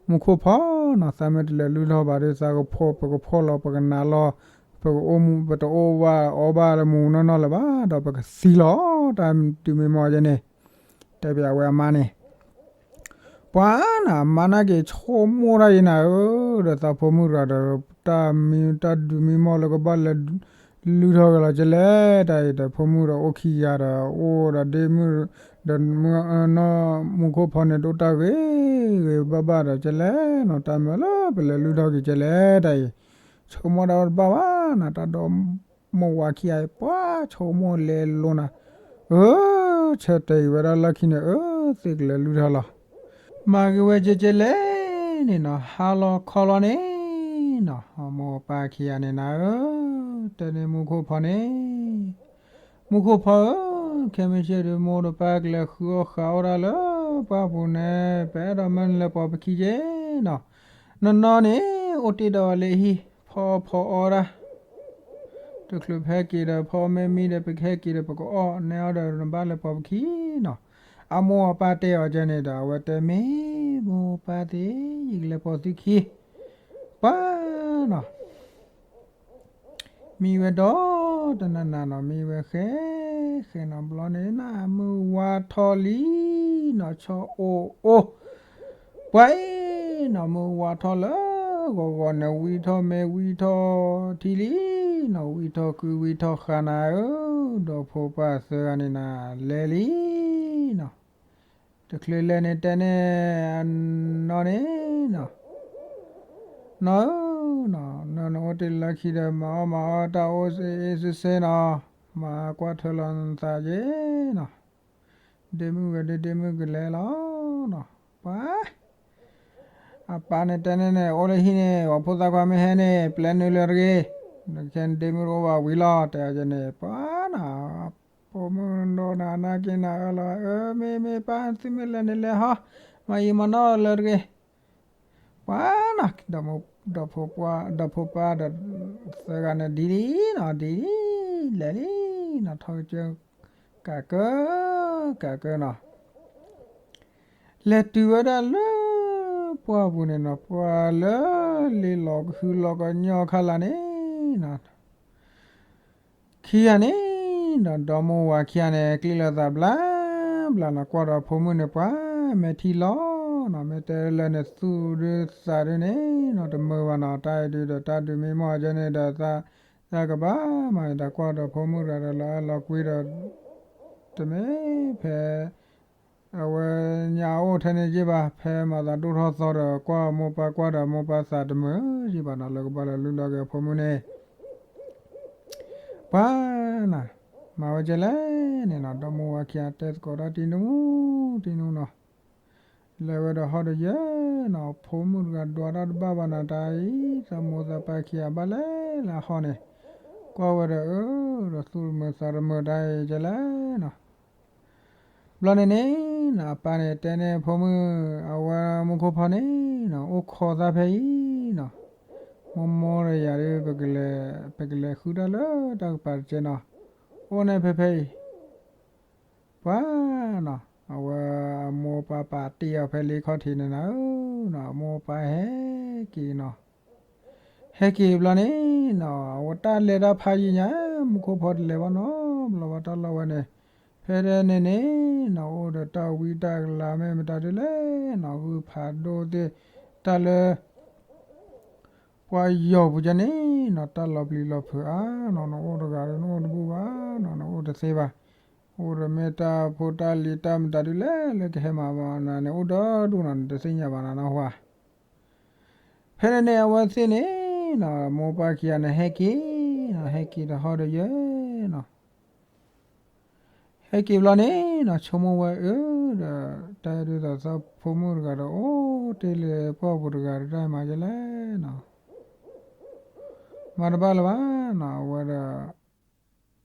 မူခိၣ်ဖီနီၤ သးမ့ၢ်တလဲၤလုၢ်ထီၣ်ဘၣ်ဒီး သးကဖှီၣ် ပကဖှီၣ်လီၤ ပကနးလီၤ ပကအိၣ်မူ ပတအိၣ်ဘၣ်အီဘၣ်လၢမူနီၢ်နီၢ်လၢၤဘၣ် ဒီးပကသံလီၤ တၢ်ဒုးမံမီၢ်ကဲန့ၣ် တဲပၠးဝဲအမါန့ၣ် ပှၤနၤ မါနာ်က့ၤဆိကမိၣ်တၢ်အံၤနၤဧၢ, ဒီးသးဖိမုၣ်တဂၤဒီး တၢ်မံ တၢ်ဒုးမံမီၢ်လၢကဘၣ်လဲၤလုၢ်ထီၣ်က့ၤလီၤကလဲၣ်, တၢ်အံၤဒီးဖိမုၣ်ဒီးအိၣ်ခံဂၤဒီး အိၣ်ဒီးဒ့မုၣ် ဒီးနီၢ်မူခိၣ်ဖီန့ၣ် ဒိၣ်တၢ်ဂ့ၤဂ့ၤဘၣ်ဘၣ်ဒီးကလဲၣ်နီၤ, တၢ်မၤလၢပလဲၤလုၢ်ထီၣ်က့ၤကလဲၣ် တၢ်အံၤ ဆိကမိၣ်တၢ်တဘၣ်ဘၣ်နၤ, တၢ်ဒီမိၢ်ဝၤခံဂၤအံၤ ပှၤဆိကမိၣ်လဲၤလိၤနၤ, အၢ ဆၢတဲာ်အံၤဝဲဒၣ်လီၢ်ခံန့ၣ် အၢ သ့ၣ်ကလဲၤလုၢ်ထီၣ်လီၤ. မၤက့ၤဝဲကဲကဲလဲၣ်န့ၣ်နီၤ, ဟါလီၤခီလီၤန့ၣ်နီၤ, မိၢ်ပၢ်ခံဂၤန့ၣ်နၤဧၢ, တဲန့ၢ်မူခိၣ်ဖီန့ၣ်, မူခိၣ်ဖီဧၢ, ခဲမုၢ်ဆ့ၣ်ဒုး မိၢ်ဒီးပၢ်ကလဲၤဃုအီၣ်ဃုအီၣ်ဒၣ်လၢပှၢ်ပူၤန့ၣ် ပအဲၣ်ဒိးမၢနလဲၤပိာ်ပခံက့နီၤ, နီၢ်နီၢ်န့ၣ် အိၣ်တ့ၢ်ဒီးဝဲလၢဟံၣ် ဖီအီၣ်ဖီအီဒၣ် တချုးပဟဲက့ၤဒီး ဖီမ့ၢ်မံဒီး ပကဟဲက့ၤဒီး ပကအီၣ်နဲအီၤဒီး နဘၣ်လဲၤပိာ်ပခံနီၤ. အမိၢ်အပၢ်တဲအီၤကဲန့ၣ်ဒီး အဝဲတဲမ့ၢ်မိၢ်ပၢ်သ့ၣ် ယကလဲၤပိာ်သုခံ, ပှၤနီၤ မံဝဲဒီးတနၤနၤနီၤ, မံဝဲဃဲဃဲနီၤ, ဘျီန့ၣ်နၤ မုၢ်ဝါထီၣ်လံနီၤ, ဆီအိၣ်အိၣ် ပှၤအံၤနီၤ, မုၢ်ဝါထီၣ်လၢဂီၤဂီၤန့ၣ် ဝံထီၣ်မ့ၢ်ဝံထီၣ်ထံလံနီၤ, ဝံထီၣ်ကုဝံထီၣ်ဃာ်နၤဧၢ, ဒီဖိပၢ်သၢဂၤန့ၣ်နၤ လဲၤလံနီၤ. တချုးလဲၤန့ၣ် တဲန့ၢ်အနီၢ်န့ၣ်နီၤ, နီၢ်ဧၢနီၤ, နနအိၣ်တ့ၢ်လၢခံဒီး မၤအီၣ်မၤအီတၢ်အိၣ်စ့အ့စ့စ့နီၤ, မၤကွၢ်ထွဲလီၤနသးက့နီၤ. ဒ့မုၣ်ဂ့ၤဒ့ ဒ့မုၣ်ကလဲၤလီၤနီၤ, ပှၤ အပၢ်န့ၣ်တဲန့ၢ်န့ၣ် အိၣ်လၢဟံၣ်န့ၣ် ပှၤဖိသၣ်ခွါမ့ၢ်ဟဲန့ၣ် ပျဲနုာ်လၢတဂ့ၤ, ခဲန့ၣ်ဒ့မုၣ်တအိၣ်ဘၣ်ဝံၤလီၤ တဲအီၤကဲန့ၣ် ပှၤနီၤ ဖိမုၣ်ဒိၣ်နၤနာ်က့နၤအၢလီၤ, အၢ မ့ၢ်မ့ၢ်ပၢ်သုမ့ၢ်လဲၤန့ၣ်လဲၤဟီ, မၤအံၤမၤနီၢ်လၢတဂ့ၤ, ပှၤနီၤ ဒီးဖိပၢ် ဒီးဖိပၢ်ဒီးသၢဂၤန့ၣ် ဒ်လံနီၤ ဒ်လံ လဲၤလံနီၤ ထီၣ်ကစၢၢ် ကးကၢ ကးကၢနီၤ လဲၤတုၤဝဲဒၣ်လၢပှၢ်ပူၤန့ၣ်နီၤ ပှၤလၢလ့လီၤကဟုလီၤကညီခါလာ်န့ၣ်နီၤ ခံဂၤန့ၣ်ဒီး ဒီမိၢ်ဝၤခံဂၤန့ၣ် ကျ့လိာ်သးဘျါဘျါနီၤ ကွၢ်ဒီးဖိမုၣ်န့ၣ် ပှၤမဲာ်ထံလီၤ နီၤ မ့ၢ်တဲလၢနသူၣ်ဒုးသးဒုးန့ၣ်နီၤ တမုာ်ဘၣ်နီၤ တၢ်အံၤဒုးဒီးတၢ်ဒုးမ့ၢ်မီၢ်ကဲန့ၣ်ဒီး သးကဘၣ်မၤတၢ်ကွၢ်ဒီးဖိမုၣ်တဂၤဒီး လီၤအဲၣ်လီၤကွံဒီး တမ့ၢ်ဖဲ အဝဲညါအိၣ်ထဲန့ၣ်ယ့ၢ်ဘၣ် ဖဲမၤသးဒိၣ်ထီၣ်သီဒီး ကွၢ်မိၢ်ပၢ်ကွၢ်ဒီးမိၢ်ပၢ်သးတမုာ်ယ့ၢ်ဘၣ်နီၤ လၢကဘၣ်လၢလုၢ်လီၤက့ၤအဖိမုၣ်န့ၣ် ပှၤနီၤ မၤဝဲကဲလဲၣ်န့ၣ်နီၤ ဒီမိၢ်ဝၤခံဂၤတဲသကိးတၢ်တံနူတံနူနီၤ လဲၤဝဲဒီးဟီၣ်ဒီးယဲၢ်နီၤ ဖိမုၣ်တဂၤဒွးတၢ်တဘၣ်ဘၣ်နီၤ တၢ်အံၤ သးမိၢ်သးပၢ်ခံဂၤဘၣ်လဲၣ်လၢဟီၣ်န့ၣ် ကွၢ်ဝဲဒီးအၢ ဒီးသူၣ်တမုာ်သးတမုာ်တၢ်အံၤကဲလဲၣ်နီၤ ဘျီန့ၣ်န့ၣ်နီၤ အပၢ်န့ၣ်တဲန့ၢ်ဖိမုၣ် အဝဲမူခိၣ်ဖီန့ၣ်နီၤ အိၣ်ခိးသးဖဲအံၤနီၤ မိၢ်မိၢ်ဒီးယၤဒုး ပကလဲၤဃုတၢ်လၢတၢ်ကပၤတကဲနီၤ အိၣ်န့ၣ်ဖဲဖဲအံၤ ပှၤနီၤ အဝဲအမိၢ်အပၢ်ပာ်တ့ၢ်အီၤဖဲလ့ခီၣ်ထံးန့ၣ်နီၤ အမိၢ်အပၢ်ဟဲက့ၤနီၤ ဟဲက့ၤဘျီန့ၣ်နီၤ အဝဲတၢ်လဲၤတၢ်ဖးယံာ်ညါ မူခိၣ်ဖီတလဲၤဘၣ်နီတဘျီဘၣ် တၢ်လီၢ်ဝဲန့ၣ် ဖဲန့ၣ်န့ၣ်နီၤ အိၣ်ဒီးတၢ်ဝံတၢ်ကလၤမ့ၢ်မတၤဒုးလဲၣ်နီၤ ဂုၢ်ဖးဒိၣ်သ့ၣ် တၢ်လၢ ပှၤယီၤပူၤကဲန့ၣ်နီၤ တၢ်လီၤပျံၤလီၤဖုးအါနီၤ နအိၣ်တဂၤဒီးနအိၣ်တဘူၣ်ဘၣ်နီၤ နအိၣ်တသ့ဘၣ် အိၣ်ဒီးမ့ၢ်တၢ်ဖိတၢ်လံၤတၢ်မတၤဒုးလဲၣ် လၢကဟဲမၤဘၣ်နၤန့ၣ် အိၣ်ဒီဒူၣ်နီၤ နတသ့ၣ်ညါဘၣ်နၤနီၤဟါ ဖဲန့ၣ်န့ၣ် အဝဲသ့ၣ်န့ၣ်နီၤ မိၢ်ပၢ်ခံဂၤန့ၣ် ဟဲက့ၤနီၤ ဟဲက့ၤဒီးဟီၣ်ဒီးယဲၢ်နီၤ ဟဲက့ၤဘျီန့ၣ်နီၤ ဆိကမိၣ်ဝဲအၢဒီး တၢ်အံၤဒုးဒီးသးဖိမုၣ်တဂၤဒီး အိၣ်တ့ၢ်လၢပှၢ်ပူၤတဂၤဒီး တၢ်မၤယဲလဲၣ်နီၤ မၤတဘၣ်လၢၤဘၣ်နီၤ အဝဲဒီး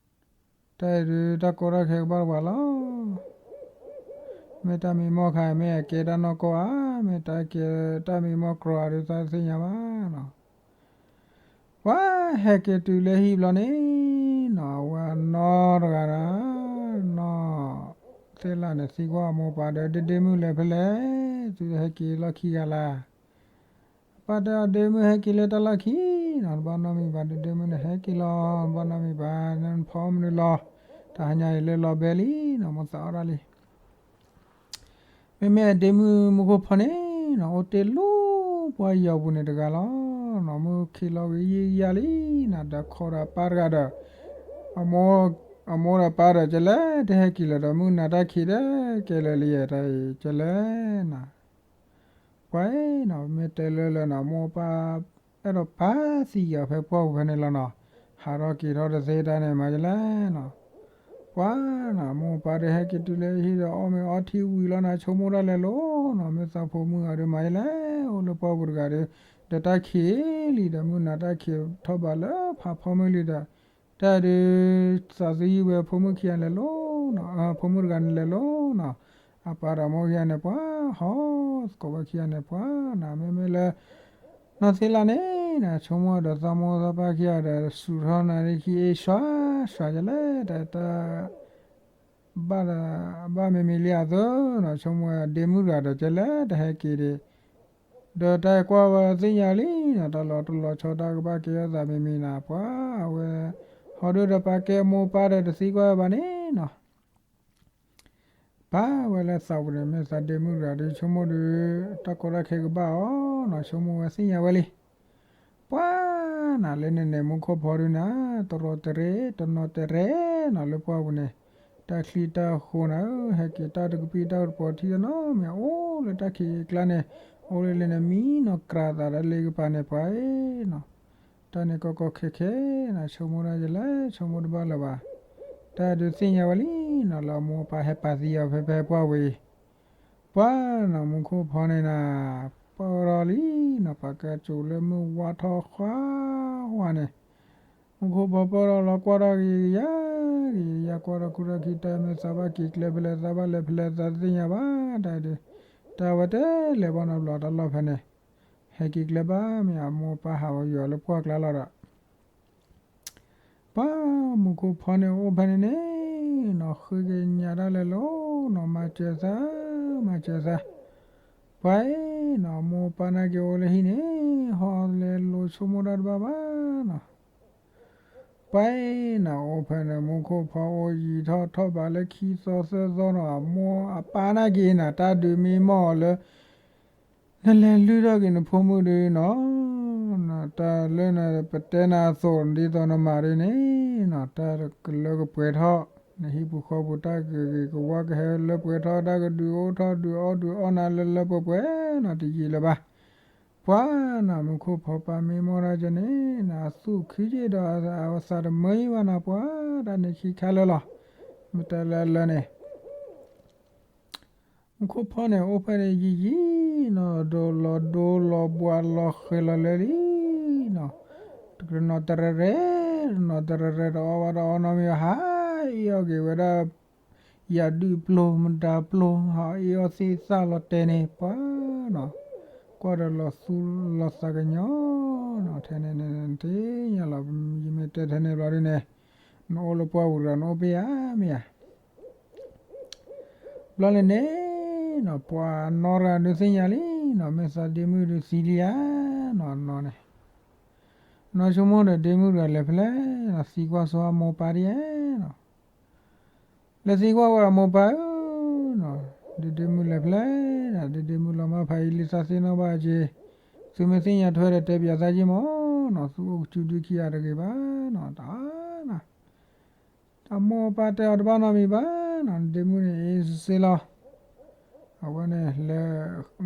တၢ်အံၤဒုး တၢ်ကီတၢ်ခဲကဘၣ်တပှၤလီၤ မ့ၢ်တၢ်မံမီၢ်ခါ မ့ၢ်အကဲတၢ်နီၢ်ကီၢ်ဧါ မ့ၢ်တၢ်ကဲတၢ်မံမီၢ်ကြီဧါဒုး သးတသ့ၣ်ညါဘၣ်နီၤ ပှၤဟဲက့ၤတုၤလၢဟံၣ်ဘျီန့ၣ်နီၤ အဝဲအနီၢ်တဂၤဒီး နီၢ်သ့ၣ်လၣ်န့ၣ် သံကွၢ်အမိၢ်ပၢ်ဒီး ဒ့ဒ့မုၣ်လဲၤဖဲလဲၣ် သုဟဲက့ၤလီၢ်ခံဂၤလၢ် အပၢ်တဲအီၤဒ့မုၣ်ဟဲက့ၤလၢတၢ်လီၢ်ခံနီၤ တဘၣ်နီတမံၤဘၣ် ဒ့ဒ့မုၣ်န့ၣ် ဟဲက့ၤလီၤ တဘၣ်နီတမံၤဘၣ် နဖီမနုၤလီၤ တဟါညါအံၤလၢလီၤဘဲလံနီၤ မိၢ်သးအီၣ်တၢ်လံ မ့မ့ၢ်အဒ့မုၣ်မူခိၣ်ဖီန့ၣ်နီၤ အိၣ်တ့ၢ်လၢပှၢ်ယီၤပူၤန့ၣ်တဂၤလီၤနီၤ မုၢ်ခံလီၤဂ့ၤယံာ်ကယၤလံနီၤ ဒီးခိးဒီးအပၢ်တဂၤဒီး အမိၢ်ဒီးပၢ်ဒီး ကဲလဲၣ် တဟဲက့ၤလၢၤဒီး မုၢ်နၤတၢ်ခံးဒီး ကဲလၢာ်လံယဲ တၢ်အံၤ ကဲလဲၣ်နီၤ ပှၤနီၤ မ့ၢ်တဲလၢလၢနီၤ မိၢ်ပၢ် အဲၣ်ဒိးပာ်သံအီၤဖဲပှၢ်ပူၤဖဲန့ၣ်လီၤနီၤ ဟးထီၣ်က့ၤထီၣ်တသ့တၢ်န့ၣ် မၤယလဲၣ်နီၤ ပှၤနီၤ မိၢ်ပၢ်ဒီးဟဲက့ၤတုၤလၢဟံၣ်ဒီး အီၣ်မ့ၤအီထံဝံၤလီၤနီၤ ဆိကမိၣ်တၢ်လဲၤလိၤနီၤ မ့ၢ်သးဖိမုၣ်ဂၤဒီး မၤယလဲၣ် အိၣ်လၢပှၢ်ပူၤတဂၤဒီး ဒီးတၢ်ခံးလံဒီး မုၢ်နၤတၢ်ခံးထီၣ်ဘးလၢဖးဖီမုၢ်လံဒီး တၢ်ဒုး သးသယုၢ်ဝဲဖိမုၣ်ခံဂၤန့ၣ်လဲၤလိၤနီၤ ဖိမုၣ်တဂၤန့ၣ်လဲၤလိၤနီၤ အပၢ်ဒီးမိၢ်ခံဂၤန့ၣ် ပှၤဟီသကိးဝဲခံဂၤန့ၣ် ပှၤနီၤ မ့မ့ၢ်လၢ နီၢ်သ့ၣ်လၣ်န့ၣ်နီၤ ဆိကမိၣ်ဒီးသးမိၢ်သးပၢ်ခံဂၤဒီး စူးထီၣ်နၤဒ်ခံအ့ၣ် ဆွၤဆွၤကလဲၣ် တၢ်တၢ် ဘၣ်ဒီး ဘၣ်မ့မ့ၢ်လံအသိးနီၤ ဆိကမိၣ်ဝဲဒ့မုၣ်တဂၤဒီး ကဲလဲၣ် တဟဲက့ၤဒီး ဒီးတၢ်ကွၢ်ဝဲသ့ၣ်ညါလံနီၤ တၢ်လီၤတိၢ်လီၤဆီတၢ်ကဘၣ်ကဲထီၣ်သးမ့မ့ၢ်နီၤ ပှၤအဝဲ ဟီဒုဒီးပာ်ကဲအမိၢ်ပၢ်ဒီး တသံကွၢ်ဝဲဘၣ်န့ၣ်နီၤ ပာ်ဝဲလၢသးပူၤန့ၣ် မ့ၢ်သးဒ့မုၣ်တဂၤဒီး ဆိကမိၣ်ဒီး တၢ်ကီတၢ်ခဲကဘၣ်အီၤနီၤ ဆိကမိၣ်ဝဲသ့ၣ်ညါဝဲလံ ပှၤနီၤ လၢန့ၣ်န့ၣ် မူခိၣ်ဖီဒုနီၤ တရီတရဲ တနီၤတရဲနီၤ လၢပှၢ်ပူၤန့ၣ် တၢ်ချံတၢ်ဃိနီၤ ဟဲက့ၤတၢ်တကပံၢ်တၢ်တပီၤထံတနီၤ မ့ၢ်အိၣ်လၢတၢ်ခံးအကျါန့ၣ် အိၣ်လၢလၢန့ၣ် မံနီၤ ကြၢးသးဒီးလ့ကပၤန့ၣ် ပှၤနီၤ တၢ်န့ၣ်ကီကီခဲခဲနီၤ ဆိကမိၣ်ဒၣ်ယလဲၣ် ဆိကမိၣ်တဘၣ်လၢၤဘၣ် တၢ်ဒုးသ့ၣ်ညါဝဲလံနီၤ လၢအမိၢ်အပၢ်ဟဲပာ်သံအီၤဖဲဖဲပှၢ်ပူၤအံၤ ပှၤနီၤ မူခိၣ်ဖီန့ၣ်နီၤ ပၢၢ်ထီၣ်လံနီၤ ပှၤကၢ်ကိၤလၢမုၢ်ဝါထီၣ်ဃါဝါန့ၣ် မူခိၣ်ဖီပၢၢ်ထီၣ်လီၤ ကွၢ်ထီၣ်က့ၤကယၤ က့ၤကယၤ ကွၢ်ထီၣ်ခူထီၣ်ခံ တၢ်မ့ၢ်သးဘၣ်က့ၤကျဲဖဲလဲၣ် သးဘၣ်လဲၤဖဲလဲၣ် သးတသ့ၣ်ညါဘၣ် တၢ်ဒုး တၢ်ဝဲတလဲၤဘၣ်နီတဘျီ တၢ်လီၢ်ဖဲန့ၣ် ဟဲက့ၤကျဲဘၣ် မ့ၢ်အမိၢ်အပၢ်ဟးဂီၤယွၤလၢပှၢ်ကျါလီၤဒီး ပှၤမူခိၣ်ဖီန့ၣ် အိၣ်ဖဲန့ၣ်န့ၣ်နီၤ ဃ့ကညးတၢ်လဲၤလိၤနီၤ မၤစၢၤသး မၤစၢၤသး ပှၤအံၤနီၤ မိၢ်ပၢ်နာ်က့ၤအိၣ်လၢဟံၣ်န့ၣ် ဟီလဲၤလိၤဆိကမိၣ်တၢ်တဘၣ်ဘၣ်နီၤ ပှၤအံၤနီၤ အိၣ်ဖဲန့ၣ် မူခိၣ်ဖီအိၣ်ယံာ်ထီၣ်ထီၣ်ဘးလၢခံသီသၢသီနီၤ အမိၢ်အပၢ်နာ်က့ၤနီၤ တၢ်ဒုးမံမီၢ်အီၤလၢ နလဲၤလုၢ်ထီၣ်က့ၤနဖိမုၣ်ဒုနီၤ, တၢ်လၢနပတဲနၤအသိး ဒ်သိးနမၤဒ်န့ၣ်နီၤ, တၢ်ကလၢကပှဲၤထီၣ်, နဟံၣ်ပူၤဃီပူၤတၢ်ကဂ့ၤကဝါကဟဲလၢပှဲၤထီၣ်, တၢ်ကဒုးအိၣ်ထီၣ်ဒုးအီၣ်ဒုးအီၣ်နၤလၢလၢပှဲၤပှဲၤနီၤ, တယံာ်လၢၤဘၣ်. ပှၤနီၤ မူခိၣ်ဖီပၢ်မံမီၢ်ဒၣ်ကန့ၣ်နီၤ, အသူၣ်ခုက့ၤဒီးအသးတမၢဘၣ်နီၤ, ပှၤတၢ်န့ၣ်ခံခါလၢာ်လီၤ. မ့ၢ်တဲလၢလၢန့ၣ် မူခိၣ်ဖီန့ၣ် အိၣ်ဖဲန့ၣ်ယံာ်ယံာ်နီၤ, ဒိလီၤဒိလီၤဘှါလီၤဃဲၤလီၤလၢလံနီၤ, တနီၤတရဲၣ်ရဲၣ်, တနီၤတရဲၣ်ရဲၣ်, တအီၣ်ဘၣ်တအီနီတမံၤဘၣ်, ဟးအ့ၣ်အီၣ်က့ၤဝဲဒၣ် ယၤဒုၣ်ပျိၤမတၤပျိၤ, ဟးအ့ၣ်အီၣ်သ့ၣ်သၣ်လီၤတဲာ်န့ၣ် ပှၤနီၤ, ကွၢ်ဒီးလီၤသူလီၤသးကညီၤနီၤ, ထဲန့ၣ်န့ၣ် နသ့ၣ်ညါလီၤ, ယမ့ၢ်တဲထဲန့ၣ်ဘျီဒ်န့ၣ်, နအိၣ်လၢပှၢ်ပူၤတဂၤ နအိၣ်ပ့ၢ်ယၤမ့ၢ်ဧါ. ဘျီန့ၣ်န့ၣ်နီၤ, ပှၤအနီၢ်တဂၤဒုးသ့ၣ်ညါလံနီၤ, မ့ၢ်သးဒ့မုၣ်ဒုးသံလံဧါနီၤ, နီၤန့ၣ်, နီၢ်ဆိကမိၣ်ဒီးဒ့မုၣ်တဂၤလဲၤဖဲလဲၣ်နီၤ, သံကွၢ်ဆိအမိၢ်ပၢ်ဒ်ဧါနီၤ, လဲၤသံကွၢ်ဝဲအမိၢ်ပၢ်ဧၢနီၤ, ဒ့ဒ့မုၣ်လဲၤဖဲလဲၣ်နီၤ, ဒ့ဒ့မုၣ်လီၤမၢ်ဖးယံာ်လံ သးသ့ၣ်နီၣ်ဘၣ်က့ၤ, သုမ့ၢ်သ့ၣ်ညါထွဲဒီးတဲပၠးသးက့ၤမၢ်နီၤ, သုအိၣ်ကစုဒုခံဂၤတဂ့ၤဘၣ်နီၤ, တၢ်နီၤ အမိၢ်အပၢ်တဲအီၤတဘၣ်နီတမံၤဘၣ်နီၤ, ဒ့မုၣ်န့ၣ်အ့ၣ်စ့စ့လီၤ. အဝဲန့ၣ်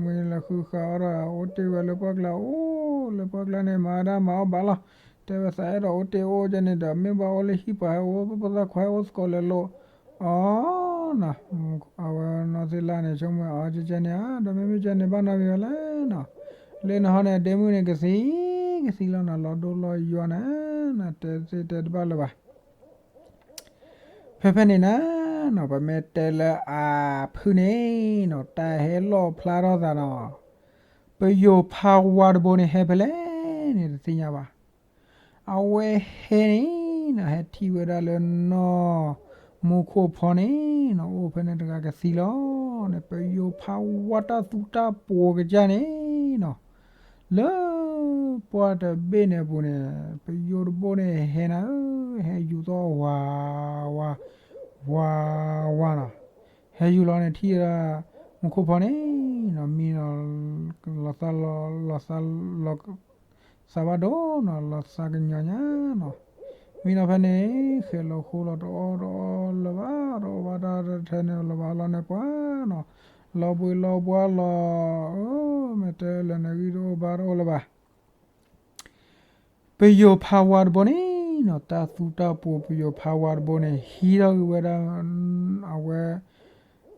မ့ၢ်လဲၤဃုဃာ်အီၤဒီး အိၣ်တ့ၢ်ဝဲလၢပှၢ်ကျါ, အိၣ်လၢပှၢ်ကျါန့ၣ် မၤဝဲဒၣ်မၤအီၣ်ဘၣ်လီၤ. တဲဝဲသးအဲၣ်ဒိးအိၣ်တ့ၢ်အိၣ်ကဲန့ၣ်ဒီး မ့ၢ်ဘၣ်အိၣ်လၢဟံၣ်ပှၤဟဲအိၣ် ပသးခွါဟဲအိၣ်သကိးလဲၤလိာ် အီၤနီၤ, အဝဲနီၢ်သ့ၣ်လၢ်န့ၣ် ဆိကမိၣ်အီၤကဲကဲန့ၣ်ဧါ, ဒီးမ့မ့ၢ်ကဲန့ၣ်ဘၣ်နီတမံၤဝဲလဲၣ်နီၤ, လၢနဟီန့ၣ် ဒ့မုၣ်န့ၣ် ကသံ ကသံလီၤနီၤ, လီၤဒိလီၤယွၤန့ၣ် နတဲသ့တဲတဘၣ်လၢၤဘၣ်. ဖဲဖဲန့ၣ်နၤနီၤ, ပမ့ၢ်တဲလၢအဖုၣ်န့ၣ်နီၤ, တၢ်ဟဲလီၣ်ဖျါထီၣ်သးနီၤ, ပယိၤဖးဝါတဘိန့ၣ် ဟဲဖဲလဲၣ်န့ၣ် တသ့ၣ်ညါဘၣ်. အဝဲဟဲန့ၣ်နီၤ, ဟဲထံၣ်ဝဲဒၣ်လၢနီၢ်မူခိၣ်ဖီန့ၣ်နီၤ, အိၣ်ဖဲန့ၣ်တဂၤကသံလီၤန့ၣ်, ပယိၤဖးဝါတၢ်သူတၢ်ပိာ်ကစၢ်န့ၣ်နီၤ လၢပှၢ်တဘ့ၣ်န့ၣ်အပူၤန့ၣ်, ပယိၤတဘိန့ၣ်ဟဲနၤဧၢ, ဟဲယူၤသီၣ်ဝါဝါ, ဝါဝါနီၤ, ဟဲယူၤလီၤန့ၣ် ထံၣ်ဝဲဒၣ်မူခိၣ်ဖီန့ၣ်နီၤ, မံနီၤ လီၤသးလီၤ လီၤသးလီၤ သးဘၣ်ဒိနီၤ, လီၤသးကညီၤညါနီၤ, မံနီၤဖဲန့ၣ် ဃဲၤလီၤဃိလီၤ တအီၣ်တအီလၢၤဘၣ်, တအီၣ်ဘၣ်တၢ်ထဲန့ၣ်လၢၤဘၣ်လီၤန့ၣ် ပှၤနီၤ, လီၤဘှံးလီၤဘှါလီၤ, မ့ၢ်တဲလဲၣ်န့ၣ် ဂံၢ်တအိၣ်ဘါတအိၣ်လၢၤဘၣ်. ပယိၤဖးဝါတဘိန့ၣ်နီၤ, တၢ်သူတၢ်ပိာ်ပယိၤဖးဝါတဘိန့ၣ် ဟံးထီၣ်က့ၤဝဲဒၣ် အဝဲ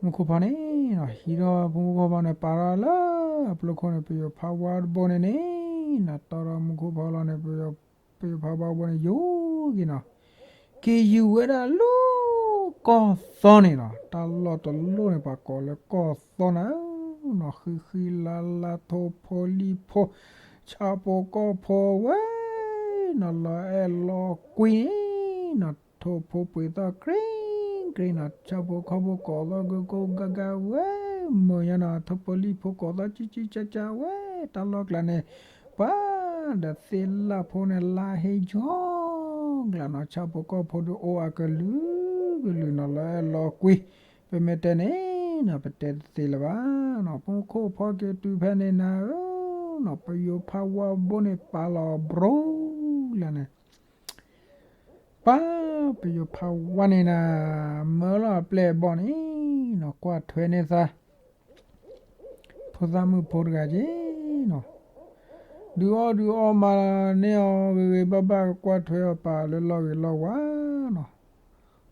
မူခိၣ်ဖီန့ၣ်နီၤ, ဟံးထီၣ်မူခိၣ်ဖီန့ၣ် ပာ်ထီၣ်လၢအပျိခိၣ်န့ၣ် ပယိၤဖးဝါတဘိန့ၣ်န့ၣ်နီၤ, တီဒီးမူခိၣ်ဖီလီၤန့ၣ် ပယိၤဖးဝါတဘိန့ၣ် ယူၤက့ၤနီၤ, က့ၤယူၤဝဲဒၣ်လၢကီၢ်သီန့ၣ်နီၤ, တၢ်လီၢ်တလီၢ်န့ၣ် ပှၤကိးလၢကီၢ်သီနၤဧၢနီၤ, ဃံဃံလၤလၤ ထိၣ်ဖိလံၣ်ဖိ ဆၣ်ဖိကီၢ်ဖိဝဲနီၤ, လီၤအဲၣ်လီၤကွံန့ၣ်နီၤ, ထိၣ်ဖိပှ့ၤသီၣ် green green နီၤ, ဆၣ်ဖိကီၢ်ဖိကိးသီၣ် ကိကိဂၤဂၤဝဲ, မုာ်ညါနီၤ, ထိၣ်ဖိလံၣ်ဖိကိးသီၣ် ကၠံကၠံကၠၢကၠၢဝဲ, တၢ်လီၢ်ကျါန့ၣ် ပှၤဒီးသ့ၣ်လၣ်ဖိန့ၣ် လါဟ့ယီၤကျါနီၤ, ဆၣ်ဖိကီၢ်ဖိဒုးအိၣ်အကလုာ်ကလုာ်နီၤ, လီၤအဲၣ်လီၤကွံ, ပမ့ၢ်တဲန့ၣ်နီၤ ပတဲတသ့လၢၤဘၣ်နီၤ, မူခိၣ်ဖီက့ၤတုၤဖဲန့ၣ်နၤဧၢနီၤ, ပယိၤဖးဝါဘိန့ၣ် ပာ်လီၤဘြူၤလၢန့ၣ် ပှၤပယိၤဖးဝါန့ၣ်နၤ, မၢလီၤအပျဲၢ်အဘီၣ်န့ၣ်နီၤ, ကွၢ်ထွဲန့ၢ်သး ဖိသၣ်မုၣ်ဖိတဂၤက့ၤနီၤ, ဒုးအီၣ်ဒုးအီမၤန့ၢ်အီၤ ဂ့ၤဂ့ၤဘၣ်ဘၣ် ကွၢ်ထွဲအီၤပာ်လၢလီၢ်ဂ့ၤလီၢ်ဝါနီၤ,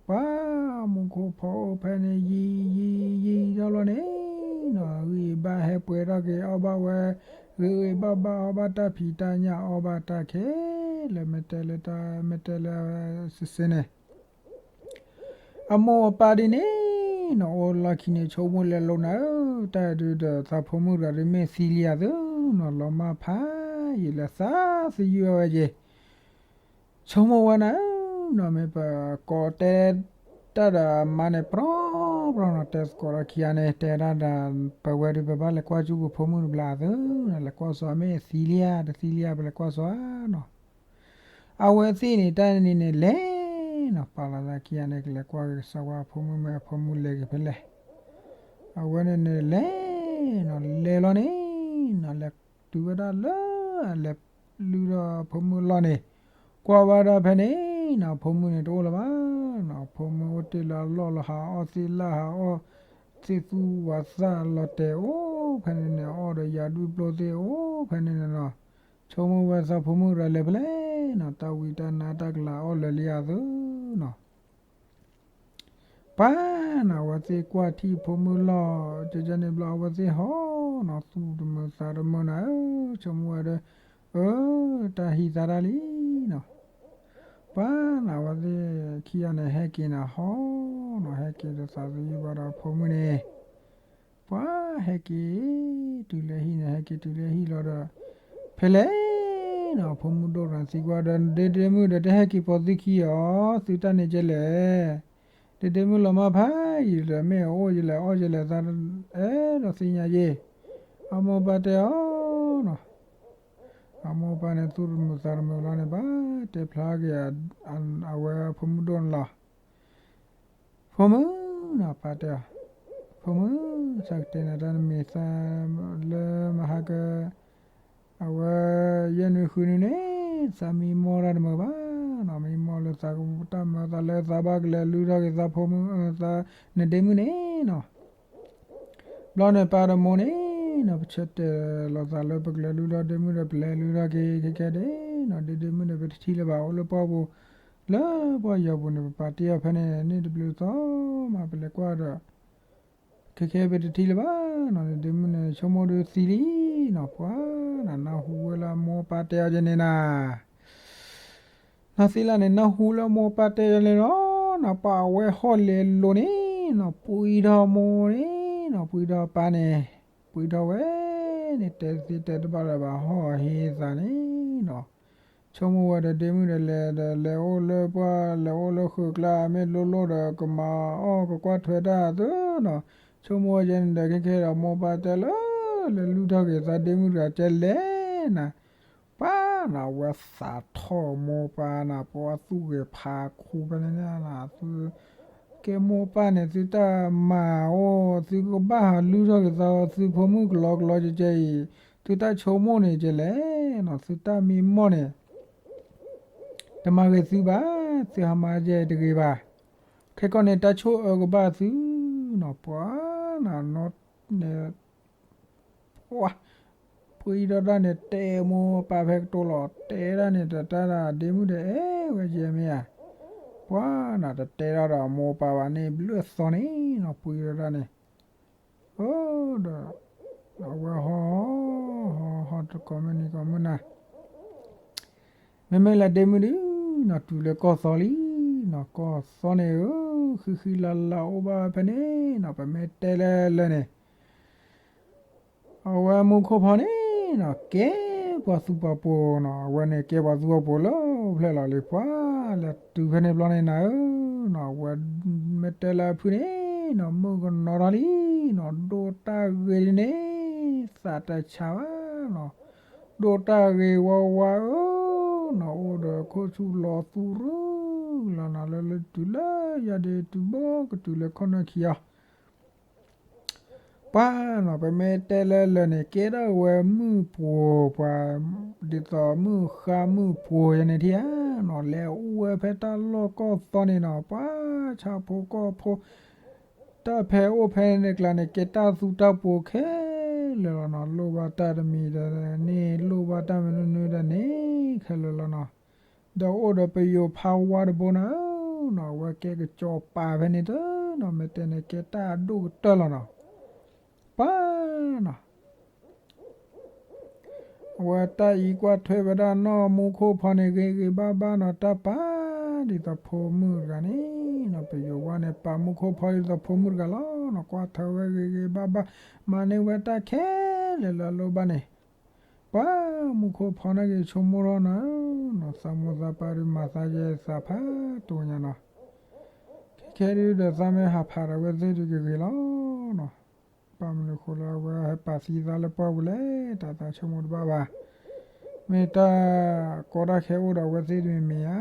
ပှၤမူခိၣ်ဖီအိၣ်ဖဲန့ၣ် ယံာ်ယံာ်ယံာ်ထီၣ်လီၤန့ၣ်နီၤ, ဂံၢ်ဘါဟဲပှဲၤထီၣ်က့ၤ အီၣ်ဘၣ်ဝဲ ဂ့ၤဂ့ၤဘၣ်ဘၣ် အီၣ်ဘၣ်တၢ်ဖံးတၢ်ညၣ် အီၣ်ဘၣ်တၢ်ခဲလၢာ် မ့ၢ်တဲလၢတၢ် မ့ၢ်တဲလၢစ့စ့န့ၣ် အမိၢ်အပၢ်ဒ်န့ၣ်နီၤ, အိၣ်လီၢ်ခံန့ၣ် ဆိကမိၣ်လဲၤလိၤနၤဧၢ, တၢ်ဒုးဒီးသးဖိမုၣ်တဂၤဒုး မ့ၢ်သံလံဧါသ့နီၤ, လီၤမၢ်ဖးယံာ်လၢသးသယုၢ်အဝဲက့ၤ ဆိကမိၣ်ဝဲနၤဧၢနီၤ, မ့ၢ်ပကိးတဲတၢ်ဒီးအမါန့ၣ် ပြီပြီနီၤ, တဲသကိးဒီးခံဂၤန့ၣ် တဲဒၣ်ဒီး ပဝဲဒုး ပဘၣ်လဲၤကွၢ်ကၠူပဖိမုၣ်တဘျီသ့နီၤ, လဲၤကွၢ်စီၤ မ့ၢ်သံလံဧါ တသံလံဧါ ပလဲၤကွၢ်စီၤနီၤ. အဝဲသ့ၣ်န့ၣ် တၢ်န့ၣ်န့ၣ်လဲၤနီၤ, ပာ်လီၤသးခံဂၤန့ၣ် ကလဲၤကွၢ်က့ၤစီၤဝါအဖိမုၣ် မ့ၢ်အဖိမုၣ်လဲၤက့ၤဖဲလဲၣ်. အဝဲန့ၣ်န့ၣ်လဲၤနီၤ, လဲၤလီၤန့ၣ် နီၤ လဲၤတုၤဝဲဒၣ်လၢအလဲၤလုၢ်ထီၣ်ဖိမုၣ်အလီၢ်န့ၣ်, ကွၢ်ဝဲဒၣ်ဖဲန့ၣ်နီၤ ဖိမုၣ်န့ၣ်တအိၣ်လၢၤဘၣ်နီၤ. ဖိမုၣ်အိၣ်တ့ၢ်လၢအလီၢ်လီၤ ဟးအီၣ်သ့ၣ်လၢ်ဟးအီၣ်သ့ၣ်သူဝၤသၣ်လီၤတဲာ်အိၣ်ဖဲန့ၣ်န့ၣ် အီၣ်ဒီးယၤဒွံၣ်ပျိသ့ၣ်အိၣ်ဖဲန့ၣ်န့ၣ်နီၤ. ဆိကမိၣ်ဝဲသးဖိမုၣ်တဂၤလဲၤဖဲလဲၣ်နီၤ တၢ်ဝံတၢ်နါတၢ်ကလၤအီၣ်လၢာ်လံအသိးနီၤ. ပှၤနီၤ အဝဲသ့ၣ်ကွၢ်ထံၣ်ဖိမုၣ်လီၢ် ကကန့ၣ်ဘျီ အဝဲသ့ၣ်ဟီနီၤ သူၣ်တမုာ်သးတမုာ်နၤဧၢ, ဆိကမိၣ်ဝဲဒီး အၢ တၢ်ဟံးသါတၢ်လံနီၤ. ပှၤနီၤ အဝဲသ့ၣ်ခံဂၤန့ၣ် ဟဲက့ၤနၤဟီနီၤ ဟဲက့ၤဒီးသးသယုၢ်ဘၣ်ဒီးဖိမုၣ်န့ၣ် ပှၤဟဲက့ၤတုၤလၢဟံၣ်န့ၣ် ဟဲက့ၤတုၤလၢဟံၣ်လီၤဒီး ဖဲလဲၣ်နီၤ ဖိမုၣ်ဒိၣ်တဂၤသံကွၢ်ဒီး ဒ့ဒ့မုၣ်ဒီး တဟဲက့ၤပိာ်သုခံအီၤ သုတၢ်န့ၣ်ကဲလဲၣ်. ဒ့ဒ့မုၣ်လီၤမၢ်ဖးယံၤဒီး မ့ၢ်အအိၣ်ယလဲၣ် အီၣ်ယလဲၣ် သးအဲၣ်ဒိးသ့ၣ်ညါယ့ၢ်. အမိၢ်ပၢ်တဲအီၤနီၤ အမိၢ်ပၢ်န့ၣ် သူၣ်တမုာ်သးတမုာ်လီၤန့ၣ် ဘၣ်တဲဖျါက့ၤ အဝဲဖိမုၣ်ဒိၣ်န့ၣ်လီၤ. ဖိမုၣ်နီၤ ပၢ်တဲအီၤ, ဖိမုၣ် ဆၢကတဲနၤတၢ် နမ့ၢ်သးလၢမဟါက အဝဲ ယဲၢ်နွံဃုနွံန့ၣ် သးမံမီၢ်တၢ်တမုာ်ဘၣ်နီၤ, မံမီၢ်လၢသးကတၢ်မၤသးလၢသးဘၣ်ကလဲၤလုၢ်ထီၣ်က့ၤသးဖိမုၣ် သးနဒ့မုၣ်န့ၣ်နီၤ. ဘျီန့ၣ်ပၢ်ဒီးမိၢ်န့ၣ်နီၤ ပဆၢတဲာ်လီၤသးလၢပကလဲၤလုၢ်ထီၣ်ဒ့မုၣ်ဒီး ပလဲၤလုၢ်ထီၣ်က့ၤခဲခဲဒၣ်နီၤ, ဒ့ဒ့မုၣ်န့ၣ် ပတထံၣ်လၢၤဘၣ် အိၣ်လၢပှၢ်ပူၤ လၢပှၢ်ယီၤပူၤန့ၣ် ပပာ်တ့ၢ်အီၤဖဲန့ၣ် န့ၣ်တဘျုးသီမး ပလဲၤကွၢ်ဒီး ခဲခဲပတထံၣ်လၢၤဘၣ်နီၤ, ဒ့မုၣ်န့ၣ် ဆိကမိၣ်ဒုးသံလံနီၤ, ပှၤနီၤ နၢ်ဟူဝဲလၢအမိၢ်ပၢ်တဲအီၤကဲန့ၣ်နၤ နီၤသ့လၢ်န့ၣ် နၢ်ဟူလၢမိၢ်ပၢ်တဲလီၤနီၤ, ပှၤအဝဲဟီၣ်လဲၤလိၤန့ၣ်နီၤ ပှံထီၣ်မိၢ်န့ၣ်နီၤ ပှံထီၣ်ပၢ်န့ၣ် ပှံထီၣ်ဝဲန့ၣ် တဲသ့တဲတဘၣ်လၢၤဘၣ် ဟီၣ်ဟ့သးန့ၣ်နီၤ. ဆိကမိၣ်ဝဲဒီးဒ့မုၣ်ဒီးလဲၤဒီး လဲၤအိၣ်လၢပှၢ် လဲၤအိၣ်လၢဃုာ်ကျါ မ့ၢ်လိၣ်လိၣ်ဒီးကမၤအီၣ်ကကွၢ်ထွဲတၢ်အသိးနီၤ. ဆိကမိၣ်ဝဲကဲန့ၣ်ဒီး ခဲခဲဒီးမိၢ်ပၢ်တဲလၢ လဲၤလုၢ်ထီၣ်က့ၤသးဒ့မုၣ်တဂၤကဲလဲၣ်နၤ ပှၤနီၤ အဝဲသးထီၣ်မိၢ်ပၢ်နီၤ, ပှၤသူၣ်ဂဲၤဖးခိၣ်ဖဲန့ၣ်န့ၣ် သုကဲမိၢ်ပၢ်န့ၣ် သုတၢ်မၤအိၣ် သုကဘၣ်ဟးလုၢ်ထီၣ်က့ၤသး သုဖိမုၣ်ကလီကလီကဲကဲအံၤ သုတၢ်ဆိကမိၣ်န့ၣ်ကဲလဲၣ်နီၤ, သုတၢ်မံမီၢ်န့ၣ် တမၤဂ့ၤသုဘၣ်, သုဟးမၤယဲတဂ့ၤဘၣ်. ခဲကီၢ်န့ၣ် တၢ်ဆိၣ်အၢကဘၣ်သုနီၤ, ပှၤနီၤ န့ၣ် ပှၤ ပှံထီၣ်တၢ်န့ၣ် တဲမိၢ်ပၢ်ဖဲကတိၤလီၤ တဲဒၣ်န့ၣ် တၢ်တၢ်ဒ့မုၣ်ဒီး အဲၣ်ဝဲယဲမ့ၢ်ဧါ, ပှၤနီၤ တတဲဒၣ်ဒီးမိၢ်ပၢ်ဘၣ်န့ၣ် ဘျုးအသီန့ၣ်နီၤ ပှံထီၣ်တၢ်န့ၣ် အိၣ်ဒီး အဝဲဟီၣ် ဟီၣ် ဟီၣ်တကိးမုၢ်နံၤကိးမုၢ်နၤ မ့မ့ၢ်လၢဒ့မုၣ်ဒုနီၤ တုၤလၢကီၢ်သီလံနီၤ, ကီၢ်သီန့ၣ်ဧၢ, ဃံဃံလၤလၤအိၣ်ဘၣ်ဖဲန့ၣ်နီၤ, ပမ့ၢ်တဲလၢလၢန့ၣ် အဝဲမူခိၣ်ဖီန့ၣ်နီၤ ကဲပှၤသူပှၤပိာ်နီၤ, အဝဲန့ၣ်ကဲပှၤသူပှၤပိာ်လၢဖျဲၣ်လီၤလံ, ပှၤလဲၤတုၤဖဲန့ၣ်ဘျီန့ၣ်နၤဧၢနီၤ, အဝဲမ့ၢ်တဲလၢအဖုၣ်န့ၣ်နီၤ မုၣ်ကနီၤထီၣ်လံနီၤ, ဒိၣ်တၢ်ဂ့ၤဒ်န့ၣ် သးတဆါဘၣ်နီၤ, ဒိၣ်တၢ်ဂ့ၤဝါဝါဧၢနီၤ, အိၣ်ဒီးခိၣ်ဆူၣ်လီၤသူရူလီၤနီၤ, လၢလၢတုၤလၢယၤဒ့တုၤဘီ ကတုၤလၢခိၣ်နၢ်ခံအီၤ ပှၤနီၤ ပမ့ၢ်တဲလၢလၢာ်န့ၣ် ကဲထီၣ်ဝဲမုၣ်ပှိၤပှၤ ဒ်သိးမုၣ်ဃါမုၣ်ပှိၤယဲန့ၣ် ထံၣ်ဧါနီၤ, လဲၤအိၣ်ဝဲဖဲတၢ်လီၢ်ကီၢ်သီန့ၣ်နီၤ, ပှၤဆၣ်ဖိကီၢ်ဖိ တၢ်ဖဲအိၣ်ဖဲန့ၣ်ကျါန့ၣ် ကဲတၢ်သူတၢ်ပိာ်ခဲလၢာ်လီၤနီၤ, လိၣ်ဘၣ်တၢ်တမံၤဒီးန့ၣ် လိၣ်ဘၣ်တၢ်မနုၤနုၤဒီးန့ၣ်ခဲလၢာ်လီၤနီၤ. ဒီးအိၣ်ဒီးပယိၤဖးဝါတဘိနၤဧၢနီၤ, အဝဲကဲကစီၤပၤဖဲန့ၣ်တနီၤ, မ့ၢ်တဲန့ၣ် ကဲတၢ်အဒိၣ်ကတၢၢ်လီၤနီၤ. ပှၤနီၤ အဝဲတၢ်အံၤကွၢ်ထွဲဝဲဒၣ်နီၢ်မူခိၣ်ဖီန့ၣ် ဂ့ၤဂ့ၤဘၣ်ဘၣ်နီၤ, တၢ်ပာ်ဒ်သိးဖိမုၣ်တဂၤန့ၣ်နီၤ, ပယိၤဝါန့ၣ် ပာ်မူခိၣ်ဖီဒ်သိးဖိမုၣ်တဂၤလီၤနီၤ, ကွၢ်ထွဲဝဲဂ့ၤဂ့ၤဘၣ်ဘၣ်, မၤန့ၢ်ဝဲတၢ်ခဲလၢာ်လၢအလိၣ်ဘၣ်န့ၣ် ပှၤမူခိၣ်ဖီန့ၣ်က့ၤဆိကမိၣ်ထီၣ်နၤဧၢနီၤ, သးမိၢ်သးပၢ်ဒုးမၤသးယဲသးဖးတိၢ်ညါနီၤ, ခဲခဲဒုးဒီးသးမ့ၢ်ဟးဖးဒီးအဝဲသ့ၣ်ဒုးကဂ့ၤလီၤနီၤ. ဘၣ်မနုၤဃိလၢအဝဲဟဲပာ်သံသးလၢပှၢ်ပူၤလဲၣ်, တၢ်သးဆိကမိၣ်တဘၣ်ဘၣ်. မ့ၢ်တၢ်ကီတၢ်ခဲအိၣ်ဒီးအဝဲသ့ၣ်တမံၤမံၤဧါ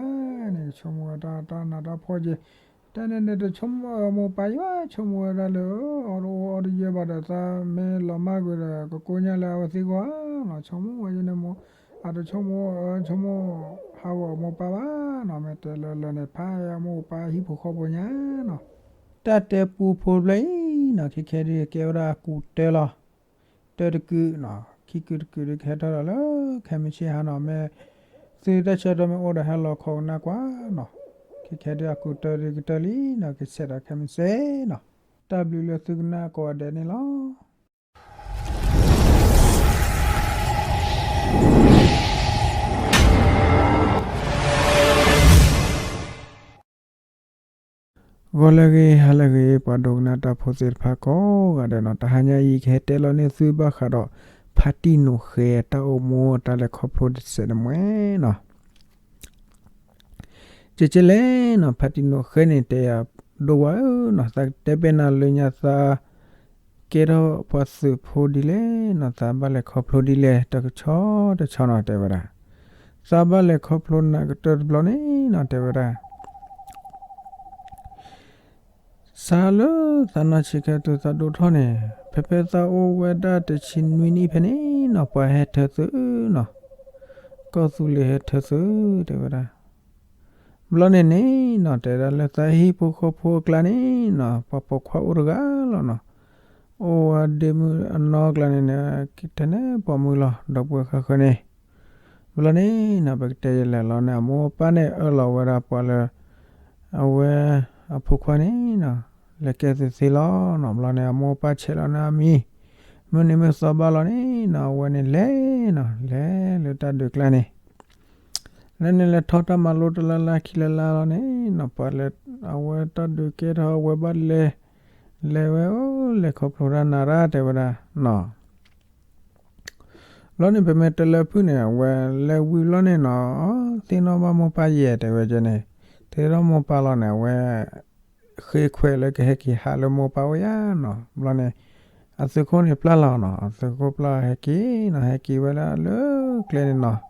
န့ၣ် ကဆိကမိၣ်ဝဲတၢ်တၢ်နးတၢ်ဖှီၣ်က့ၤ တၢ်န့ၣ်န့ၣ်တဆိကမိၣ်အမိၢ်ပၢ်ယွၤ ဆိကမိၣ်ဝဲဒၣ်လၢ အီၣ်တအိၣ်အီတယၢၤဘၣ်ဒီး သးမ့ၢ်လီၤမၢ်ကွံာ်ဒီး ကကိညၢ်လၢအဝဲသ့ၣ်ဂီၢ်ဧါနီၤ, ဆိကမိၣ်ဝဲန့ၣ်မိၢ်, အတဆိကမိၣ်အၢဆိကမိၣ်ဟးဂီၤအမိၢ်ပၢ်ဘၣ်နီၤ, မ့ၢ်တဲလၢလၢန့ၣ် ဖးအမိၢ်ပၢ်ဟံၣ်ဖိဃီဖိညါနီၤ. တၢ်တဲပူဖိတဖျၢၣ်အံၤနီၤ ခဲခဲဒုးကဲဝဲဒၣ်အကူတၢလီၤ. တၢတကုာ်နီၤ, ခံကုာ်တကုာ်ဒုးကဟဲထီၣ်ဒီးလၢခဲမုၢ်ဆ့ၣ်ဟါနီၤ, မ့ၢ်သုတၢ်ဆၢကတီၢ်မ့ၢ်အိၣ်ဒီးဟဲလီၤခီကနၣ်ကွၢ်နီၤ, ခဲခဲဒုးအကူတၢဒုးကတၢၢ်လံနီၤ, ကဆဲးဒီးခဲမုၢ်ဆ့ၣ်နီၤ, တၢ်ဘျုးလၢသုကနၣ်ကိးဂၤဒဲးန့ၣ်လီၤ. ဂီၤလၢအဂ့ၤ ဟါလၢအဂ့ၤ ပှၤဒိကနၣ်တၢ်ဖိသ့ၣ်တဖၣ်ကိးဂၤဒဲးနီၤ, တဟါညါအံၤ ကဟဲတဲလီၤန့ၢ်သုဘၣ်ဃးဒီး ဖါတံၢ်နိးဃဲ တၢ်အိၣ်မူတၢ်လဲၤခီဖျိတစဲးတမှဲၤနီၤ. ကဲကဲလဲၣ်နီၤ, ဖါတံၢ်နိးဃဲန့ၣ် တဲယၤဒိၣ်ဝဲဧၢနီၤ, သးတဲဘၣ်နၤလၢညါသး ကဲထီၣ်ပှၤသုးဖိဒ်လဲၣ်နီၤ, သးဘၣ်လဲၤခီဖျိဒ်လဲၣ် တကဆီတဆီနီၤ တဲဝဲဒၣ်. သးဘၣ်လဲၤခီဖျိနၤကတၢၢ်တဘျီန့ၣ်နီၤ တဲဝဲဒၣ်. စးလၢသးနီၢ်ဆံးခဲတုၤသးဒိၣ်ထီၣ်န့ၣ်, ဖဲဖဲသးအိၣ်ဝဲဒၣ်တဆံနွံနံၣ်ဖဲန့ၣ်နီၤ ပှၤဟဲထၢသုးနီၤ, ကီၢ်သူလ့ၤဟဲထၢသုး တဲဝဲဒၣ်. ဘျီန့ၣ်န့ၣ်နီၤ တဲဒၣ်လၢသးဟံၣ်ဖိဃီဖိအကျါန့ၣ်နီၤ ပှၤပိာ်ခွါအိၣ်တဂၤလီၤနီၤ, အိၣ်ဝဲဒ့မုၣ်အနီၢ်ကျါန့ၣ်န့ၣ် ထဲန့ၣ်ပိာ်မုၣ်လီၤ ဒီပုၢ်ဝဲၢ်ဃၣ်ဃၢၤန့ၣ်. ဘျီန့ၣ်နီၤ ပကတဲယလဲၤလီၤန့ၣ် အမိၢ်အပၢ်န့ၣ်အၢၣ်လီၤဝဲဒၣ်ပှၤလၢ အဝဲအဖိခွါန့ၣ်နီၤ လဲၤကဲသုးသ့လီၤနီၤ. ဘျီန့ၣ် အမိၢ်အပၢ်ဆဲးလီၤန့ၢ်အမံၤ, မုၢ်နံၤမုၢ်သီဘၣ်လီၤန့ၣ်နီၤ အဝဲန့ၣ်လဲၤနီၤ လဲၤလၢတၢ်ဒုးကျါန့ၣ် လၢန့ၣ်လဲၤထီၣ်တၢ်မၤလိတလါလါခံလါလါလီၤန့ၣ်နီၤ ပှၤလၢ အဝဲတၢ်ဒုးကဲထီၣ်အဝဲဘၣ်လဲၤ, လဲၤဝဲအိၣ်လဲၤခီဖျိတၢ်နၤရၣ် တဲဝဲဒၣ်နီၤ. ဘျီန့ၣ် ပမ့ၢ်တဲလၢဖုၣ်န့ၣ် အဝဲလဲၤဝံၤဘျီန့ၣ်နီၤ သ့ၣ်နီၣ်ဘၣ်မိၢ်ပၢ်ယဲၢ် တဲဝဲကဲန့ၣ်, သ့ၣ်နီၣ်မိၢ်ပၢ်လီၤန့ၣ် အဝဲ ဃ့ခွဲးလၢကဟဲက့ၤဟးလၢမိၢ်ပၢ်အိၣ်ယါနီၤ. ဘျီန့ၣ် အသုးခိၣ်န့ၣ်ပျၢ်လီၤနီၤ, အသုးခိၣ်ပျၢ်ဟဲက့ၤနီၤ ဟဲက့ၤဝဲဒၣ်လၢကျဲန့ၣ်နီၤ,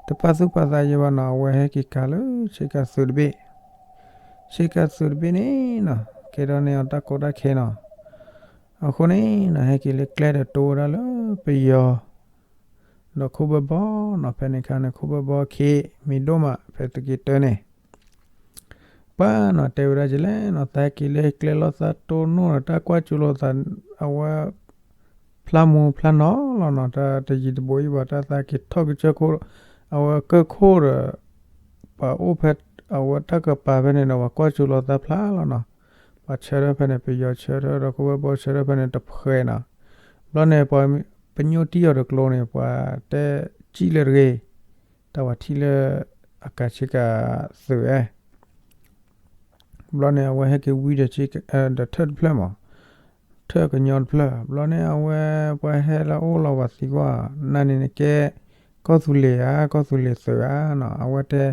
တပာ်သူၣ်ပာ်သးယဲၢ်ဘၣ်နီၤ အဝဲဟဲက့ၤကၤလၢဆ့ကၤသုးတဘ့ၣ်, ဆ့ကၤသုးတဘ့ၣ်န့ၣ်နီၤ ကဲထီၣ်န့ၢ်အီၤတၢ်ကီတၢ်ခဲနီၤ. အဃိန့ၣ်နီၤ ဟဲက့ၤလၢကျဲဒီးတိဝဲဒၣ်လၢပယီၤ ဒီးခိၣ်ဘၢဘီနီၤ, ဖဲန့ၣ်အခါန့ၣ် ခိၣ်ဘၢဘီခံမံၤဒိၣ်မး ဖဲသုးက့တၢန့ၣ် ပှၤနီၤ တဲဝဲဒၣ်ကလဲၣ်နီၤ, သးက့ၤလၢကျဲလီၤ သးတိၢ်နီၣ်ဒီးတၢ်ကွၢ်ကၠိလီၤသး အဝဲ ဖျါမူဖျါနီၤလီၤနီၤ, တၢ်တယံၤတဘိအံၤဘၣ် တၢ်သးက့ၤထီၣ်ကစၢၢ်ခိၣ် အဝဲကၢၢ်ခိၣ်ဒီး ပှၤအိၣ်ဖဲ အဝဲတၢ်ကပၤဖဲန့ၣ်ဒီး ပှၤကွၢ်ကၠိလီၤသးဖျါလီၤနီၤ, ပှၤဆၢထၢၣ်ဖဲန့ၣ် ပယီၤဆၢထၢၣ်ဒီး ခိၣ်ဘၢဘီဆၢထၢၣ်ဖဲန့ၣ်တဖှဲးနီၤ, ဘျီန့ၣ် ပှၤပညိၣ်တံၢ်အီၤတကျိၤန့ၣ် ပှၤတဲကံၣ်လၢတဂ့ၤ တၢ်ဝဲထံၣ်လၢ အကၤဆ့ကၤသုးဧါ, ဘျီန့ၣ် အဝဲဟဲက့ၤဝံဒီး ဒီးထၢၣ်တဖျၢၣ်မး, ထၢၣ်ကညီတဖျၢၣ်, ဘျီန့ၣ် အဝဲပှၤဟဲလၢအအိၣ်လီၤဝဲသံကွၢ်, နၤန့ၣ်နကဲ ကီၢ်သူလ့ၤဧါ ကီၢ်သူလ့ၤသုးဧါနီၤ, အဝဲတဲ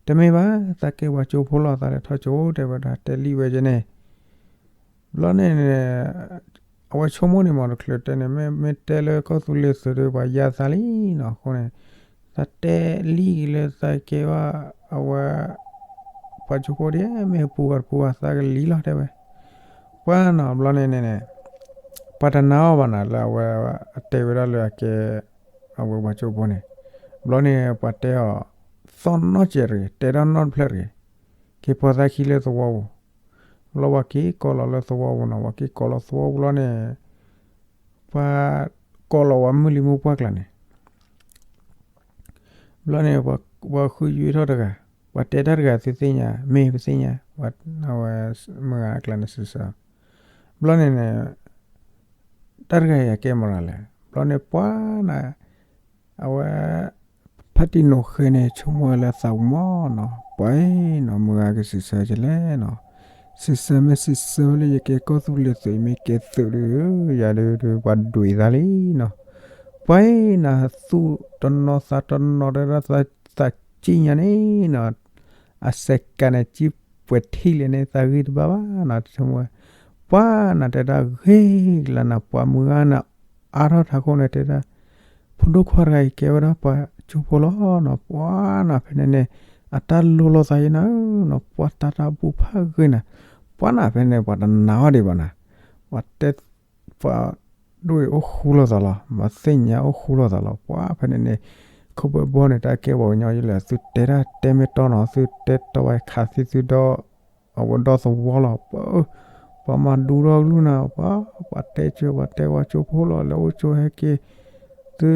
တမ့ၢ်ဘၣ် သးကဲပှၤကၠိဖိလီၤ သးလဲၤထီၣ်ကၠိ တဲဝဲဒၣ် တဲလံဝဲကဲန့ၣ် ဘျီန့ၣ် အဝဲဆိကမိၣ်န့ၣ်မး တချုးတဲန့ၣ် မ့ၢ်မ့ၢ်တဲလၢကီၢ်သူလ့ၤသုးဒီး ပှၤယါသးလံနီၤ, အဃိန့ၣ် သးတဲလံက့ၤလၢသးကဲဘၣ် အဝဲ ပှၤကၠိဖိဒ် မ့ၢ်ပူၤဂၤတပူၤဂၤ သးကလံလီၤ တဲဝဲ, ပှၤနီၤ ဘျီန့ၣ်န့ၣ်န့ၣ် ပှၤတနာ်အီၤဘၣ်နီၤ လၢအဝဲအတဲဝဲဒၣ်လၢအကဲ အဝဲပှၤကၠိဖိန့ၣ်, ဘျီန့ၣ် ပှၤတဲအီၤ သီၣ်နီၣ်စဲးတဂ့ၤ တဲတၢ်နီတဖျၢၣ်တဂ့ၤ, က့ၤပှၤသးခံလၢသဝီပူၤ, ဘျီပှၤက့ၤကိးလီၤလၢသဝီပူၤနီၤ, ပှၤက့ၤကိးလီၤသဝီပူၤလီၤန့ၣ် ပှၤကိးလီၤဝဲမုၢ်လံၤမုၢ်ပှၢ်ကျါန့ၣ် ဘျီန့ၣ် ပှၤဃုယွ့ထီၣ်တဂၤ, ပှၤတဲတၢ်တဂၤသုသ့ၣ်ညါ, မ့ၢ်ပသ့ၣ်ညါ, အဝဲမုၢ်ဂၤအကျါန့ၣ်စံးဆၢ, ဘျီန့ၣ်န့ၣ် တၢ်တဂၤအံၤအကဲမနုၤလဲၣ်, ဘျီန့ၣ်ပှၤန့ၣ် အဝဲ ဖါတံၢ်နိးဃဲန့ၣ် ဆိကမိၣ်ဝဲလၢသးပူၤမးနီၤ, ပှၤနီၤ မုၢ်ဂၤကစံးဆၢကလဲၣ်နီၤ, စံးဆၢမ့ၢ်စံးဆၢဝဲလၢယကဲကီၢ်သူလ့ၤသုး မ့ၢ်ကဲသုးဒီး ယၤဒီးပှၤဒွံးသးလံနီၤ, ပှၤနီၤ သူၣ်တနီၤသးတနီၤတဲဒၣ်သးစံၣ်ညါန့ၣ်နီၤ အစဲးကးန့ၣ် ကံၣ်ပှဲၤထံၣ်လဲၣ်န့ၣ် သးဂ့ၢ်တဘၣ်ဘၣ်နီၤ, ဆိကမိၣ်ဝဲ ပှၤနီၤ တဲဒၣ်ဂ့ၤကလါနီၤ ပှၤမုၢ်ဂၤန့ၣ် အါထီၣ်ထးခိၣ်န့ၣ် တဲဒၣ် ဖိဒိၣ်ခွါတဂၤအံၤ ကဲဝဲဒၣ်ပှၤကၠိဖိလီၤနီၤ, ပှၤနီၤ ဖဲန့ၣ်န့ၣ် အတၢ်လိၣ်လိာ်သးအံၤနၤဧၢနီၤ, ပှၤတၢ်တၢ်ဘူၣ်ဖးဂ့ၤနၤ, ပှၤနၤဖဲန့ၣ် ပှၤတနာ်အီၤဒံးဘၣ်နၤ, ပှၤတဲ ပှၤဒိၣ်အံၤအိၣ်ဃူလိာ်သးလီၤ, ပှၤသ့ၣ်ညါအိၣ်ဃူလိာ်သးလီၤ, ပှၤဖဲန့ၣ်န့ၣ် ခိၣ်ဘၢဘီန့ၣ် တၢ်ကဲပှၤကညီယလဲၣ်, သုတဲတၢ်တဲမ့ၢ်တီနီၤ, သုတဲတီဝဲခးသံသုဒီ အဝဲဒီသဝီလီၤ, ပှၤမၤဒူထီၣ်ကလုၢ်နၤ, ပှၤ ပှၤတဲကၠိ ပှၤတဲဝဲကၠိဖိလီၤ, လဲၤအိၣ်ကၠိဟဲက့ၤ, သု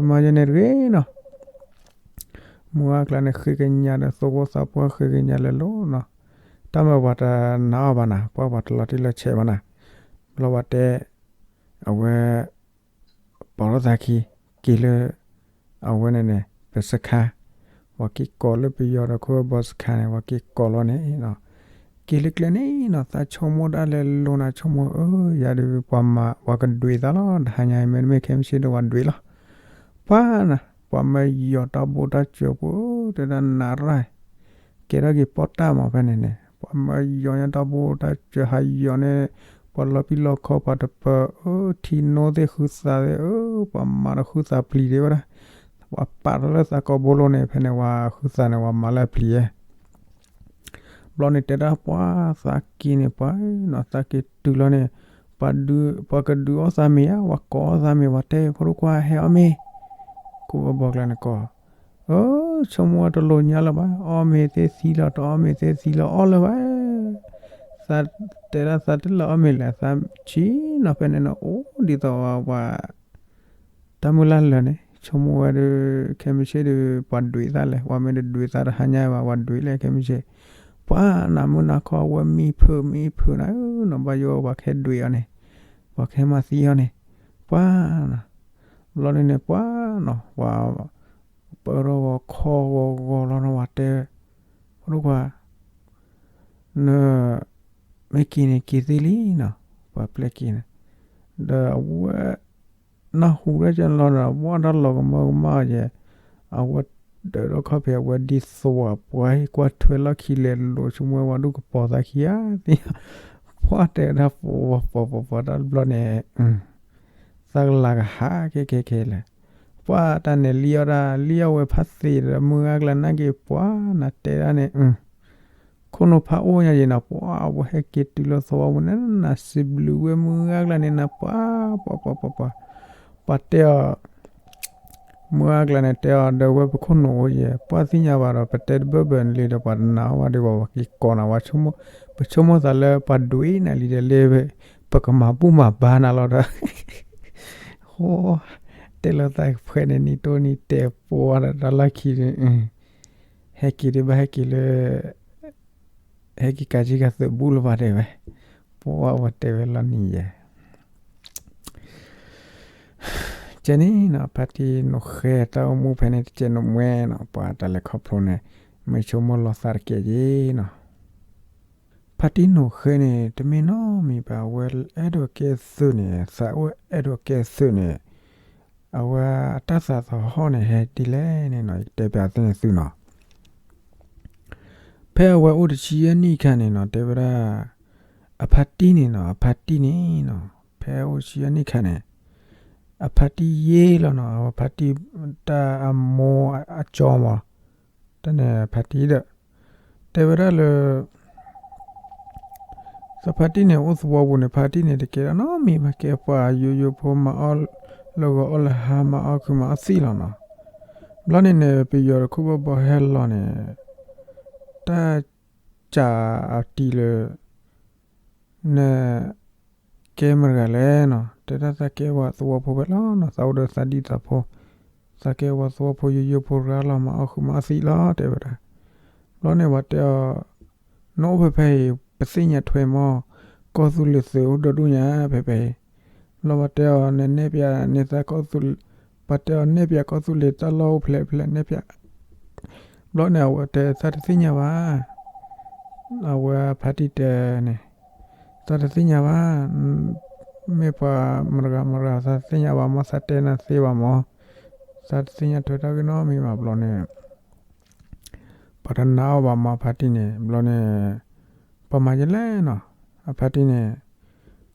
မၤယဲန့ၣ်တဂ့ၤနီၤ မုၢ်အါကျါန့ၣ် ဃ့ကညးဒီးသဝီသးပှၢ် ဃ့ကညးလဲၤလိၤနီၤ, တၢ်မၤပှၤတနာ်အီၤဘၣ်နၤ, ပှၤပှၤတလီၤတံၢ်လီၤဆဲးဘၣ်နၤ, ဘျီပှၤတဲ အဝဲ ပိာ်ထီၣ်သးခံ က့ၤလၢ အဝဲန့ၣ်န့ၣ် ပစခါ, ပှၤက့ၤကိးလၢပယီၤဒီးခိၣ်ဘီစခါန့ၣ် ပှၤက့ၤကိးလီၤန့ၣ်နီၤ, က့ၤလၢကျဲန့ၣ်နီၤ သးဆိကမိၣ်ဒၣ်လဲာ်လိၤနၤ ဆိကမိၣ်အၢ ယၤဒုးပှၤမၤ ပှၤကဒွံးသးလီၤ, တဟါညါမ့တမ့ၢ်ခဲမုၢ်ဆ့ၣ်ဒီးပှၤဒွံးလီၤ, ပှၤနၤ ပှၤမၢယီၤတၢ်ဘိၣ်တၢ်စၢၤဖိ တဲဒၣ်နးရၢ် ကဲထီၣ်က့ၤပီၣ်တၢ်မးဖဲန့ၣ်န့ၣ် ပှၤမၢယီၤညါတၢ်ဘိၣ်တၢ်စၢၤ ဟးယီၤန့ၣ် ပှၤလီၤပံာ်လီၤခီ ပှၤတပၢၤအၢ ထံနိသ့ၣ်ဃုသးသ့ၣ်အၢ ပှၤမၤတဃုသးပျံၤဒံးဝဲဒၣ်, ပှၤပာ်ထီၣ်လၢသးကိးဘိလိၤန့ၣ် ဖဲန့ၣ် ပှၤဃုသးန့ၣ် ပှၤမၤလၢပျံၤယဲ ဘျီန့ၣ်တဲဒၣ်ပှၤသးက့ၤန့ၣ် ပှၤနီၤ သးက့ၤတုၤလီၤန့ၣ် ပှၤဒုး ပှၤကဒုးအီၣ်သးမ့ၤဧါ ပှၤကိးအီၣ်သးမ့ၤ ပှၤတဲဖိဒိၣ်ခွါဟဲအီၣ်မ့ၤ, ခိၣ်ဘီဘီကျါန့ၣ်ကိး အၢ ဆိကမိၣ်ဝဲတလိၣ်ညါလၢၤဘၣ် အီၣ်မ့ၤသ့ၣ်သံလီၤ တအီၣ်မ့ၤသ့ၣ်သံလီၤ အီၣ်လၢၤဘၣ်, သးတဲဒၣ်သးတလၢအီၣ်မ့ၤလဲၣ် သးဆံးနီၤ ဖဲန့ၣ်နီၤ အိၣ်ဒ်သိးပှၤ တၢ်မုၢ်လၢ်လၢာ်န့ၣ် ဆိကမိၣ်ဝဲဒီး ခဲမုၢ်ဆ့ၣ်ဒီး ပှၤဒွံးသးလဲၣ် ပှၤမ့ၢ်တဒွံးသးတဟါညါဘၣ် ပှၤဒွံးလဲၣ် ခဲမုၢ်ဆ့ၣ်, ပှၤနၤမုၢ်နၤခီအဝဲမံဖုးမံဖုးနၤ နီၢ်ဘၣ်ယိၣ်ပှၤကဟဲဒွံးအီၤန့ၣ် ပှၤကဟဲမၤသံအီၤန့ၣ်, ပှၤနၤ ဘျီန့ၣ်န့ၣ် ပှၤနီၤ ပှၤ ပၢထီၣ်ဂီၤခီဂီၤဂီၤလီၤနီၤ ပှၤတဲ ဖိဒိၣ်ခွါ န မ့ၢ်က့ၤန့ၣ်က့ၤသ့လံနီၤ ပှၤပျဲက့ၤန့ၣ်, ဒီးအဝဲ နၢ်ဟူဒၣ်ကလီၤဒီး ပှၤတၢ်လီၤကမၢကမၣ်ယဲၢ်, အဝဲဒၢးထီၣ်ခီၣ်ဖံး အဝဲဒ်သိးပှၤဟံၣ်ကွၢ်ထွဲလီၢ်ခံလဲၤလိာ်ဆိကမိၣ်ဝဲဒူၣ်ကပီၤသးခံဧါသ့ၣ်, ပှၤတဲဒၣ်ပှၤပှၤပှၤပှၤတၢ်တဘျီန့ၣ် သးကလၤကဟးကဲကဲကဲလဲၣ်, ပှၤတၢ်န့ၣ်လံအီၣ်ဒၣ် လံအီၣ်ဝဲဖးသ့ဒီး မုၢ်ဂၤကျါနာ်က့ၤပှၤနၤတဲဒၣ်န့ၣ် ခိၣ်နူာ်ဖးအိၣ်ညါယဲၢ်နၤ ပှၤအဝဲဟဲက့ၤတုၤလၢသဝီပူၤန့ၣ် နၤစံးဘျုးဝဲမုၢ်ဂၤကျါန့ၣ်နၤ ပှၤ ပှၤ ပှၤ ပှၤ ပှၤ ပှၤတဲအီၤ မုၢ်ဂၤကျါန့ၣ် တဲအီၤဒီးဝဲပခိၣ်နူာ်အိၣ်ယဲၢ် ပှၤသ့ၣ်ညါဘၣ်ဒီး ပတဲတဘၣ်ဘၣ်လံဒီး ပှၤတနာ်အီၤဘၣ်ဒီး ပှၤက့ၤကိးနၤ ပှၤဆိကမိၣ် ပဆိကမိၣ်သးလၢပှၤဒွံးနၤလံဒီးလၢ ပကမၤဘူၣ်မၤဘါနၤလီၤဒီး ဟိ တဲလီၤသးဖှဲးန့ၣ် နံၤတိၢ်နံၤတဲာ်ပှၤဒီးတၢ်လီၢ်ခံန့ၣ် ဟဲက့ၤဒ်ဘၣ်ဟဲက့ၤလၢ ဟဲက့ၤကးက့ၤကးသုးဘူးလၢၤဘၣ်တဲဝဲ, ပှၤဝဲတဲဝဲလီၤနံၤယဲၢ် ကဲန့ၣ်နီၤ ဖါတံၢ်နိၣ်ဃဲတၢ်အိၣ်မူဖဲန့ၣ် တကဲးနိၣ်မွဲနီၤ ပှၤတၢ်လဲၤခီဖျိန့ၣ် မ့ၢ်ဆိကမိၣ်လီၤသးတကဲးယဲၢ်နီၤ ဖါတံၢ်နိၣ်ဃဲန့ၣ် တမ့ၢ်နီတမံၤဘၣ် အဝဲအဲၣ်ဒိးကဲသုးန့ၣ် သးအိၣ်အဲၣ်ဒိးကဲသုးန့ၣ် အဝဲအတၢ်သးသဟီၣ်န့ၣ် ဟဲဒ်လဲၣ်န့ၣ်နီၤ ယတဲပျးသုန့ၣ်သုနီၤ ဖဲအဝဲအိၣ်တဆံယဲၢ်နံၣ်အခါန့ၣ်နီၤ တဲဝဲဒၣ် အဖါတံၢ်န့ၣ်နီၤ အဖါတံၢ်န့ၣ်နီၤ ဖဲအိၣ်တဆံယဲၢ်နံၣ်အခါန့ၣ် အဖါတံၢ်ယ့လီၤနီၤ အဝဲဖါတံၢ်တၢ်အမိၢ်အကၠီမး တၢ်န့ၣ်ဖါတံၢ်ဒီး တဲဝဲဒၣ်လၢ သးဖါတံၢ်န့ၣ် အိၣ်သဝီပူၤန့ၣ် ဖါတံၢ်န့ၣ် တကဲဒၣ်နီတမံၤဘၣ် ကဲပှၤယိယိဖိ မၤအီၣ်လၢဂီၤအီၣ်လၢဟါ မၤအီၣ်ခုၣ်မၤအီၣ်သံလီၤနီၤ. ဘျီန့ၣ်န့ၣ် ပယီၤဒီးခိၣ်ဘီဘီဟဲလီၤန့ၣ် တၢ်စံးအီၤတံၢ်လၢ န ကဲမတၤတဂၤလဲၣ်နီၤ, တဲဒၣ်သးကဲပှၤသဝီဖိဖဲလီၤနီၤ, သးအိၣ်ဒီးသးဒံၣ်သးဖိ, သးကဲပှၤသဝီဖိယိယိဖိတဂၤလီၤ, မၤအီၣ်ဃုာ်မၤအီၣ်သံလီၤ တဲဝဲဒၣ်. ဘျီန့ၣ်ပှၤတဲအီၤ, နအိၣ်ဖဲဖဲအံၤ ပသ့ၣ်ညါထွဲမး, ကီၢ်သူလ့ၤသုးအိၣ်ဒီဒူၣ်ညါဖဲဖဲအံၤ. ဘျီပှၤတဲအီၤ နနဲၣ်ပၠးန့ၢ်သးကီၢ်သူလ့ၤ, ပှၤတဲအီၤနဲၣ်ပၠးကီၢ်သူလ့ၤတၢ်လီၢ်အိၣ်ဖျဲၣ်ဖျဲၣ် နဲၣ်ပၠး ဘျီန့ၣ်အဝဲတဲ သးတသ့ၣ်ညါဘၣ်. အဝဲဖါတံၢ်တဲန့ၣ်, သးတသ့ၣ်ညါဘၣ်, မ့ၢ်ပှၤမတဂၤမတဂၤ သးတသ့ၣ်ညါဘၣ်မး, သးတဲနၤသ့ဘၣ်မး, သးတသ့ၣ်ညါထွဲတၢ်ဂ့ၢ်နီတမံၤဘၣ်. ဘျီန့ၣ် ပှၤတနာ်အီၤဘၣ်မး ဖါတံၢ်န့ၣ်. ဘျီန့ၣ် ပှၤမၤယလဲၣ်နီၤ, အဖါတံၢ်န့ၣ်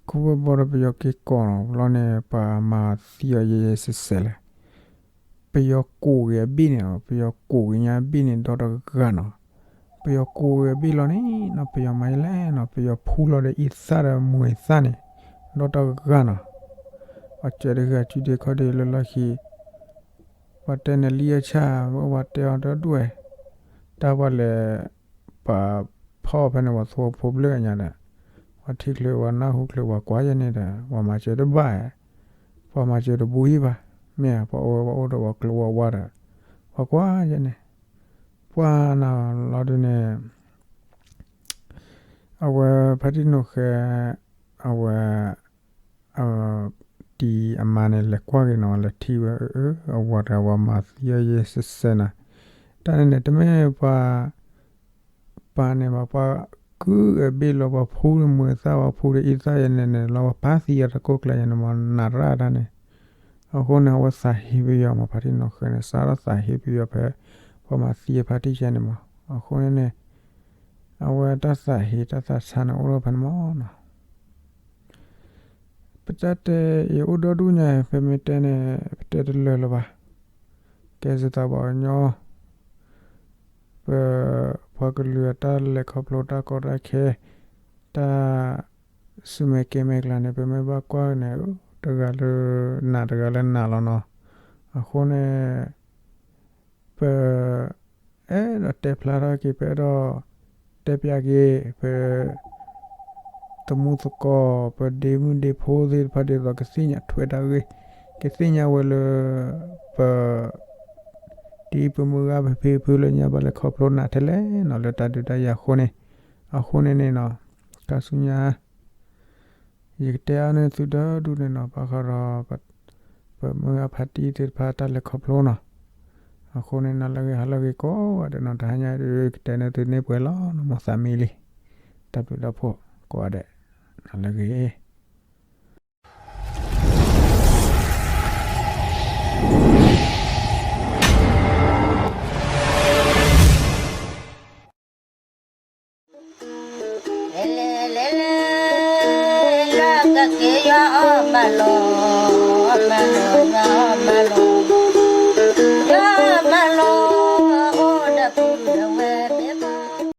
ခိၣ်ဘီဘီဒီးပယီၤက့ၤကိးနီၤ. ဘျီန့ၣ် ပှၤမၤသံအီၤယဲယဲစဲးစဲးလဲၣ်. ပယီၤကိၢ်ဂ့ၤအဘ့ၣ်န့ၣ်, ပယီၤကိၢ်ဂ့ၤညါအဘ့ၣ်န့ၣ် ဒီတဂၤနီၤ. ပယီၤကိၢ်ဂ့ၤအဘ့ၣ်လီၤန့ၣ်နီၤ, ပယီၤမၤယလဲၣ်နီၤ, ပယီၤဖူလီၤဒီးအံသၣ်ဒီးမူၤအံသၣ်န့ၣ် ဒီတဂၤနီၤ. ပှၤစၢၤတဂၤစုဒ့ခီဒ့လၢလီၢ်ခံ, ပှၤတဲန့ၣ်လံအဆၣ်, ပှၤတဲအီၤတဒူၣ်ဝဲ, တၢ်ပှၤလဲၤ ပှၤဖီၣ်ဖဲန့ၣ် ပှၤသိဖိဘျၢၣ်ညါဒီး, ပှၤထံၣ်ချုးပှၤနၢ်ဟူချုးပှၤကွၢ်ယဲန့ၣ်ဒီး ပှၤမၤစၢၤတဘၣ်, ပှၤမၤစၢၤတဘူၣ်ဟံၣ်ဘၣ်, မ့ၢ်ဧါ, ပှၤအိၣ်ဝဲပှၤအိၣ်ဒီးပှၤကျိၤဝဲဝါဒီး, ပှၤကွၢ်ယဲန့ၣ်, ပှၤနၤလီၤဒုန့ၣ် အဝဲဖါတံၢ်နီၢ်ဃဲ, အဝဲ တံၤအမါန့ၣ် လဲၤကွၢ်က့ၤနီၤ, လဲၤထံၣ်ဝဲ အဝၤတဂၤ ဝၤမၤသံအယဲစဲးစဲးနီၤ. တၢ်န့ၣ်န့ၣ် တမ့ၢ်ပှၤ ပၢ်န့ၣ်ဘၣ်, ပှၤကုၢ်အဘ့ၣ်လီၤ, ပှၤဖူဒီးမူၤသၣ်, ပှၤဖူဒီးအံသၣ်ယဲန့ၣ်န့ၣ်လီၤ, ပှၤပၢ်သံအတကိၢ်ကျါယဲန့ၣ်မး နးရၣ်တၢ်န့ၣ်. အဃိန့ၣ် အဝဲသးဟ့ပယီၤမး, ဖါတံၢ်နီၢ်ဃဲန့ၣ် စးထီၣ်သးဟ့ပယီၤဖဲ ပှၤမၤသံအဖါတံၢ်ယဲန့ၣ်မး. အဃိန့ၣ်န့ၣ် အဝဲတၢ်သးဟ့တၢ်သးဆါန့ၣ် အိၣ်ထီၣ်ဖဲန့ၣ်မးနီၤ. ပတၢ်တဲအံၤအိၣ်ဒီဒူၣ်ညါ, ပမ့ၢ်တဲန့ၣ် ပတဲတလၢာ်လၢၤဘၣ်. ကဲစ့ၢ်သးဘၣ်ကညီ ပ ပှၤကလုာ်အတၢ်လဲၤခီဖျိတၢ်ကီတၢ်ခဲ, တၢ် ဆူမဲာ်ကဲမဲာ်ကျါန့ၣ် ပမ့ၢ်ဘၣ်ကွၢ်န့ၣ် တဂၤလၢနးတဂၤလၢနးလီၤနီၤ. အဃိန့ၣ် ပ အဲၣ်ဒိးတဲဖျါထီၣ်က့ၤ ပအဲၣ်ဒိးတဲပျးက့ၤ ပ သမူသကိး ပဒ့မုၣ်ဒ့ဖိသ့ၣ်တဖၣ် ဒ်သိးကသ့ၣ်ညါထွဲတၢ်ဂ့ၢ်, ကသ့ၣ်ညါဝဲလၢ ပ ဒ်ပမုၢ်ဂၤပဖံပဖုလၢညါဘၣ်လဲၤခီဖျိနးထဲလဲၣ်နီၤ လၢတၢ်ဒုးတၢ်ယၤအဃိန့ၣ်, အဃိန့ၣ်န့ၣ်နီၤ ခါဆူညါ ယကတဲအါန့ၢ်သုဒီဒူၣ်န့ၣ်နီၤ ဘၣ်ဃးဒီး ပမုၢ်ဂၤဖါတံၢ်သ့ၣ်တဖၣ်တၢ်လဲၤခီဖျိနီၤ. အဃိန့ၣ် နၤလၢဂ့ၤ ဟါလၢဂ့ၤကိးဂၤဒဲးနီၤ တဟါညါဒုး ကတဲန့ၢ်သုန့ၢ်ပှဲၤလီၤနီၤ မိၢ်သးမံလံ တၢ်ဘျုးတၢ်ဖှိၣ်ကိးဂၤဒဲး နၤလၢဂ့ၤ.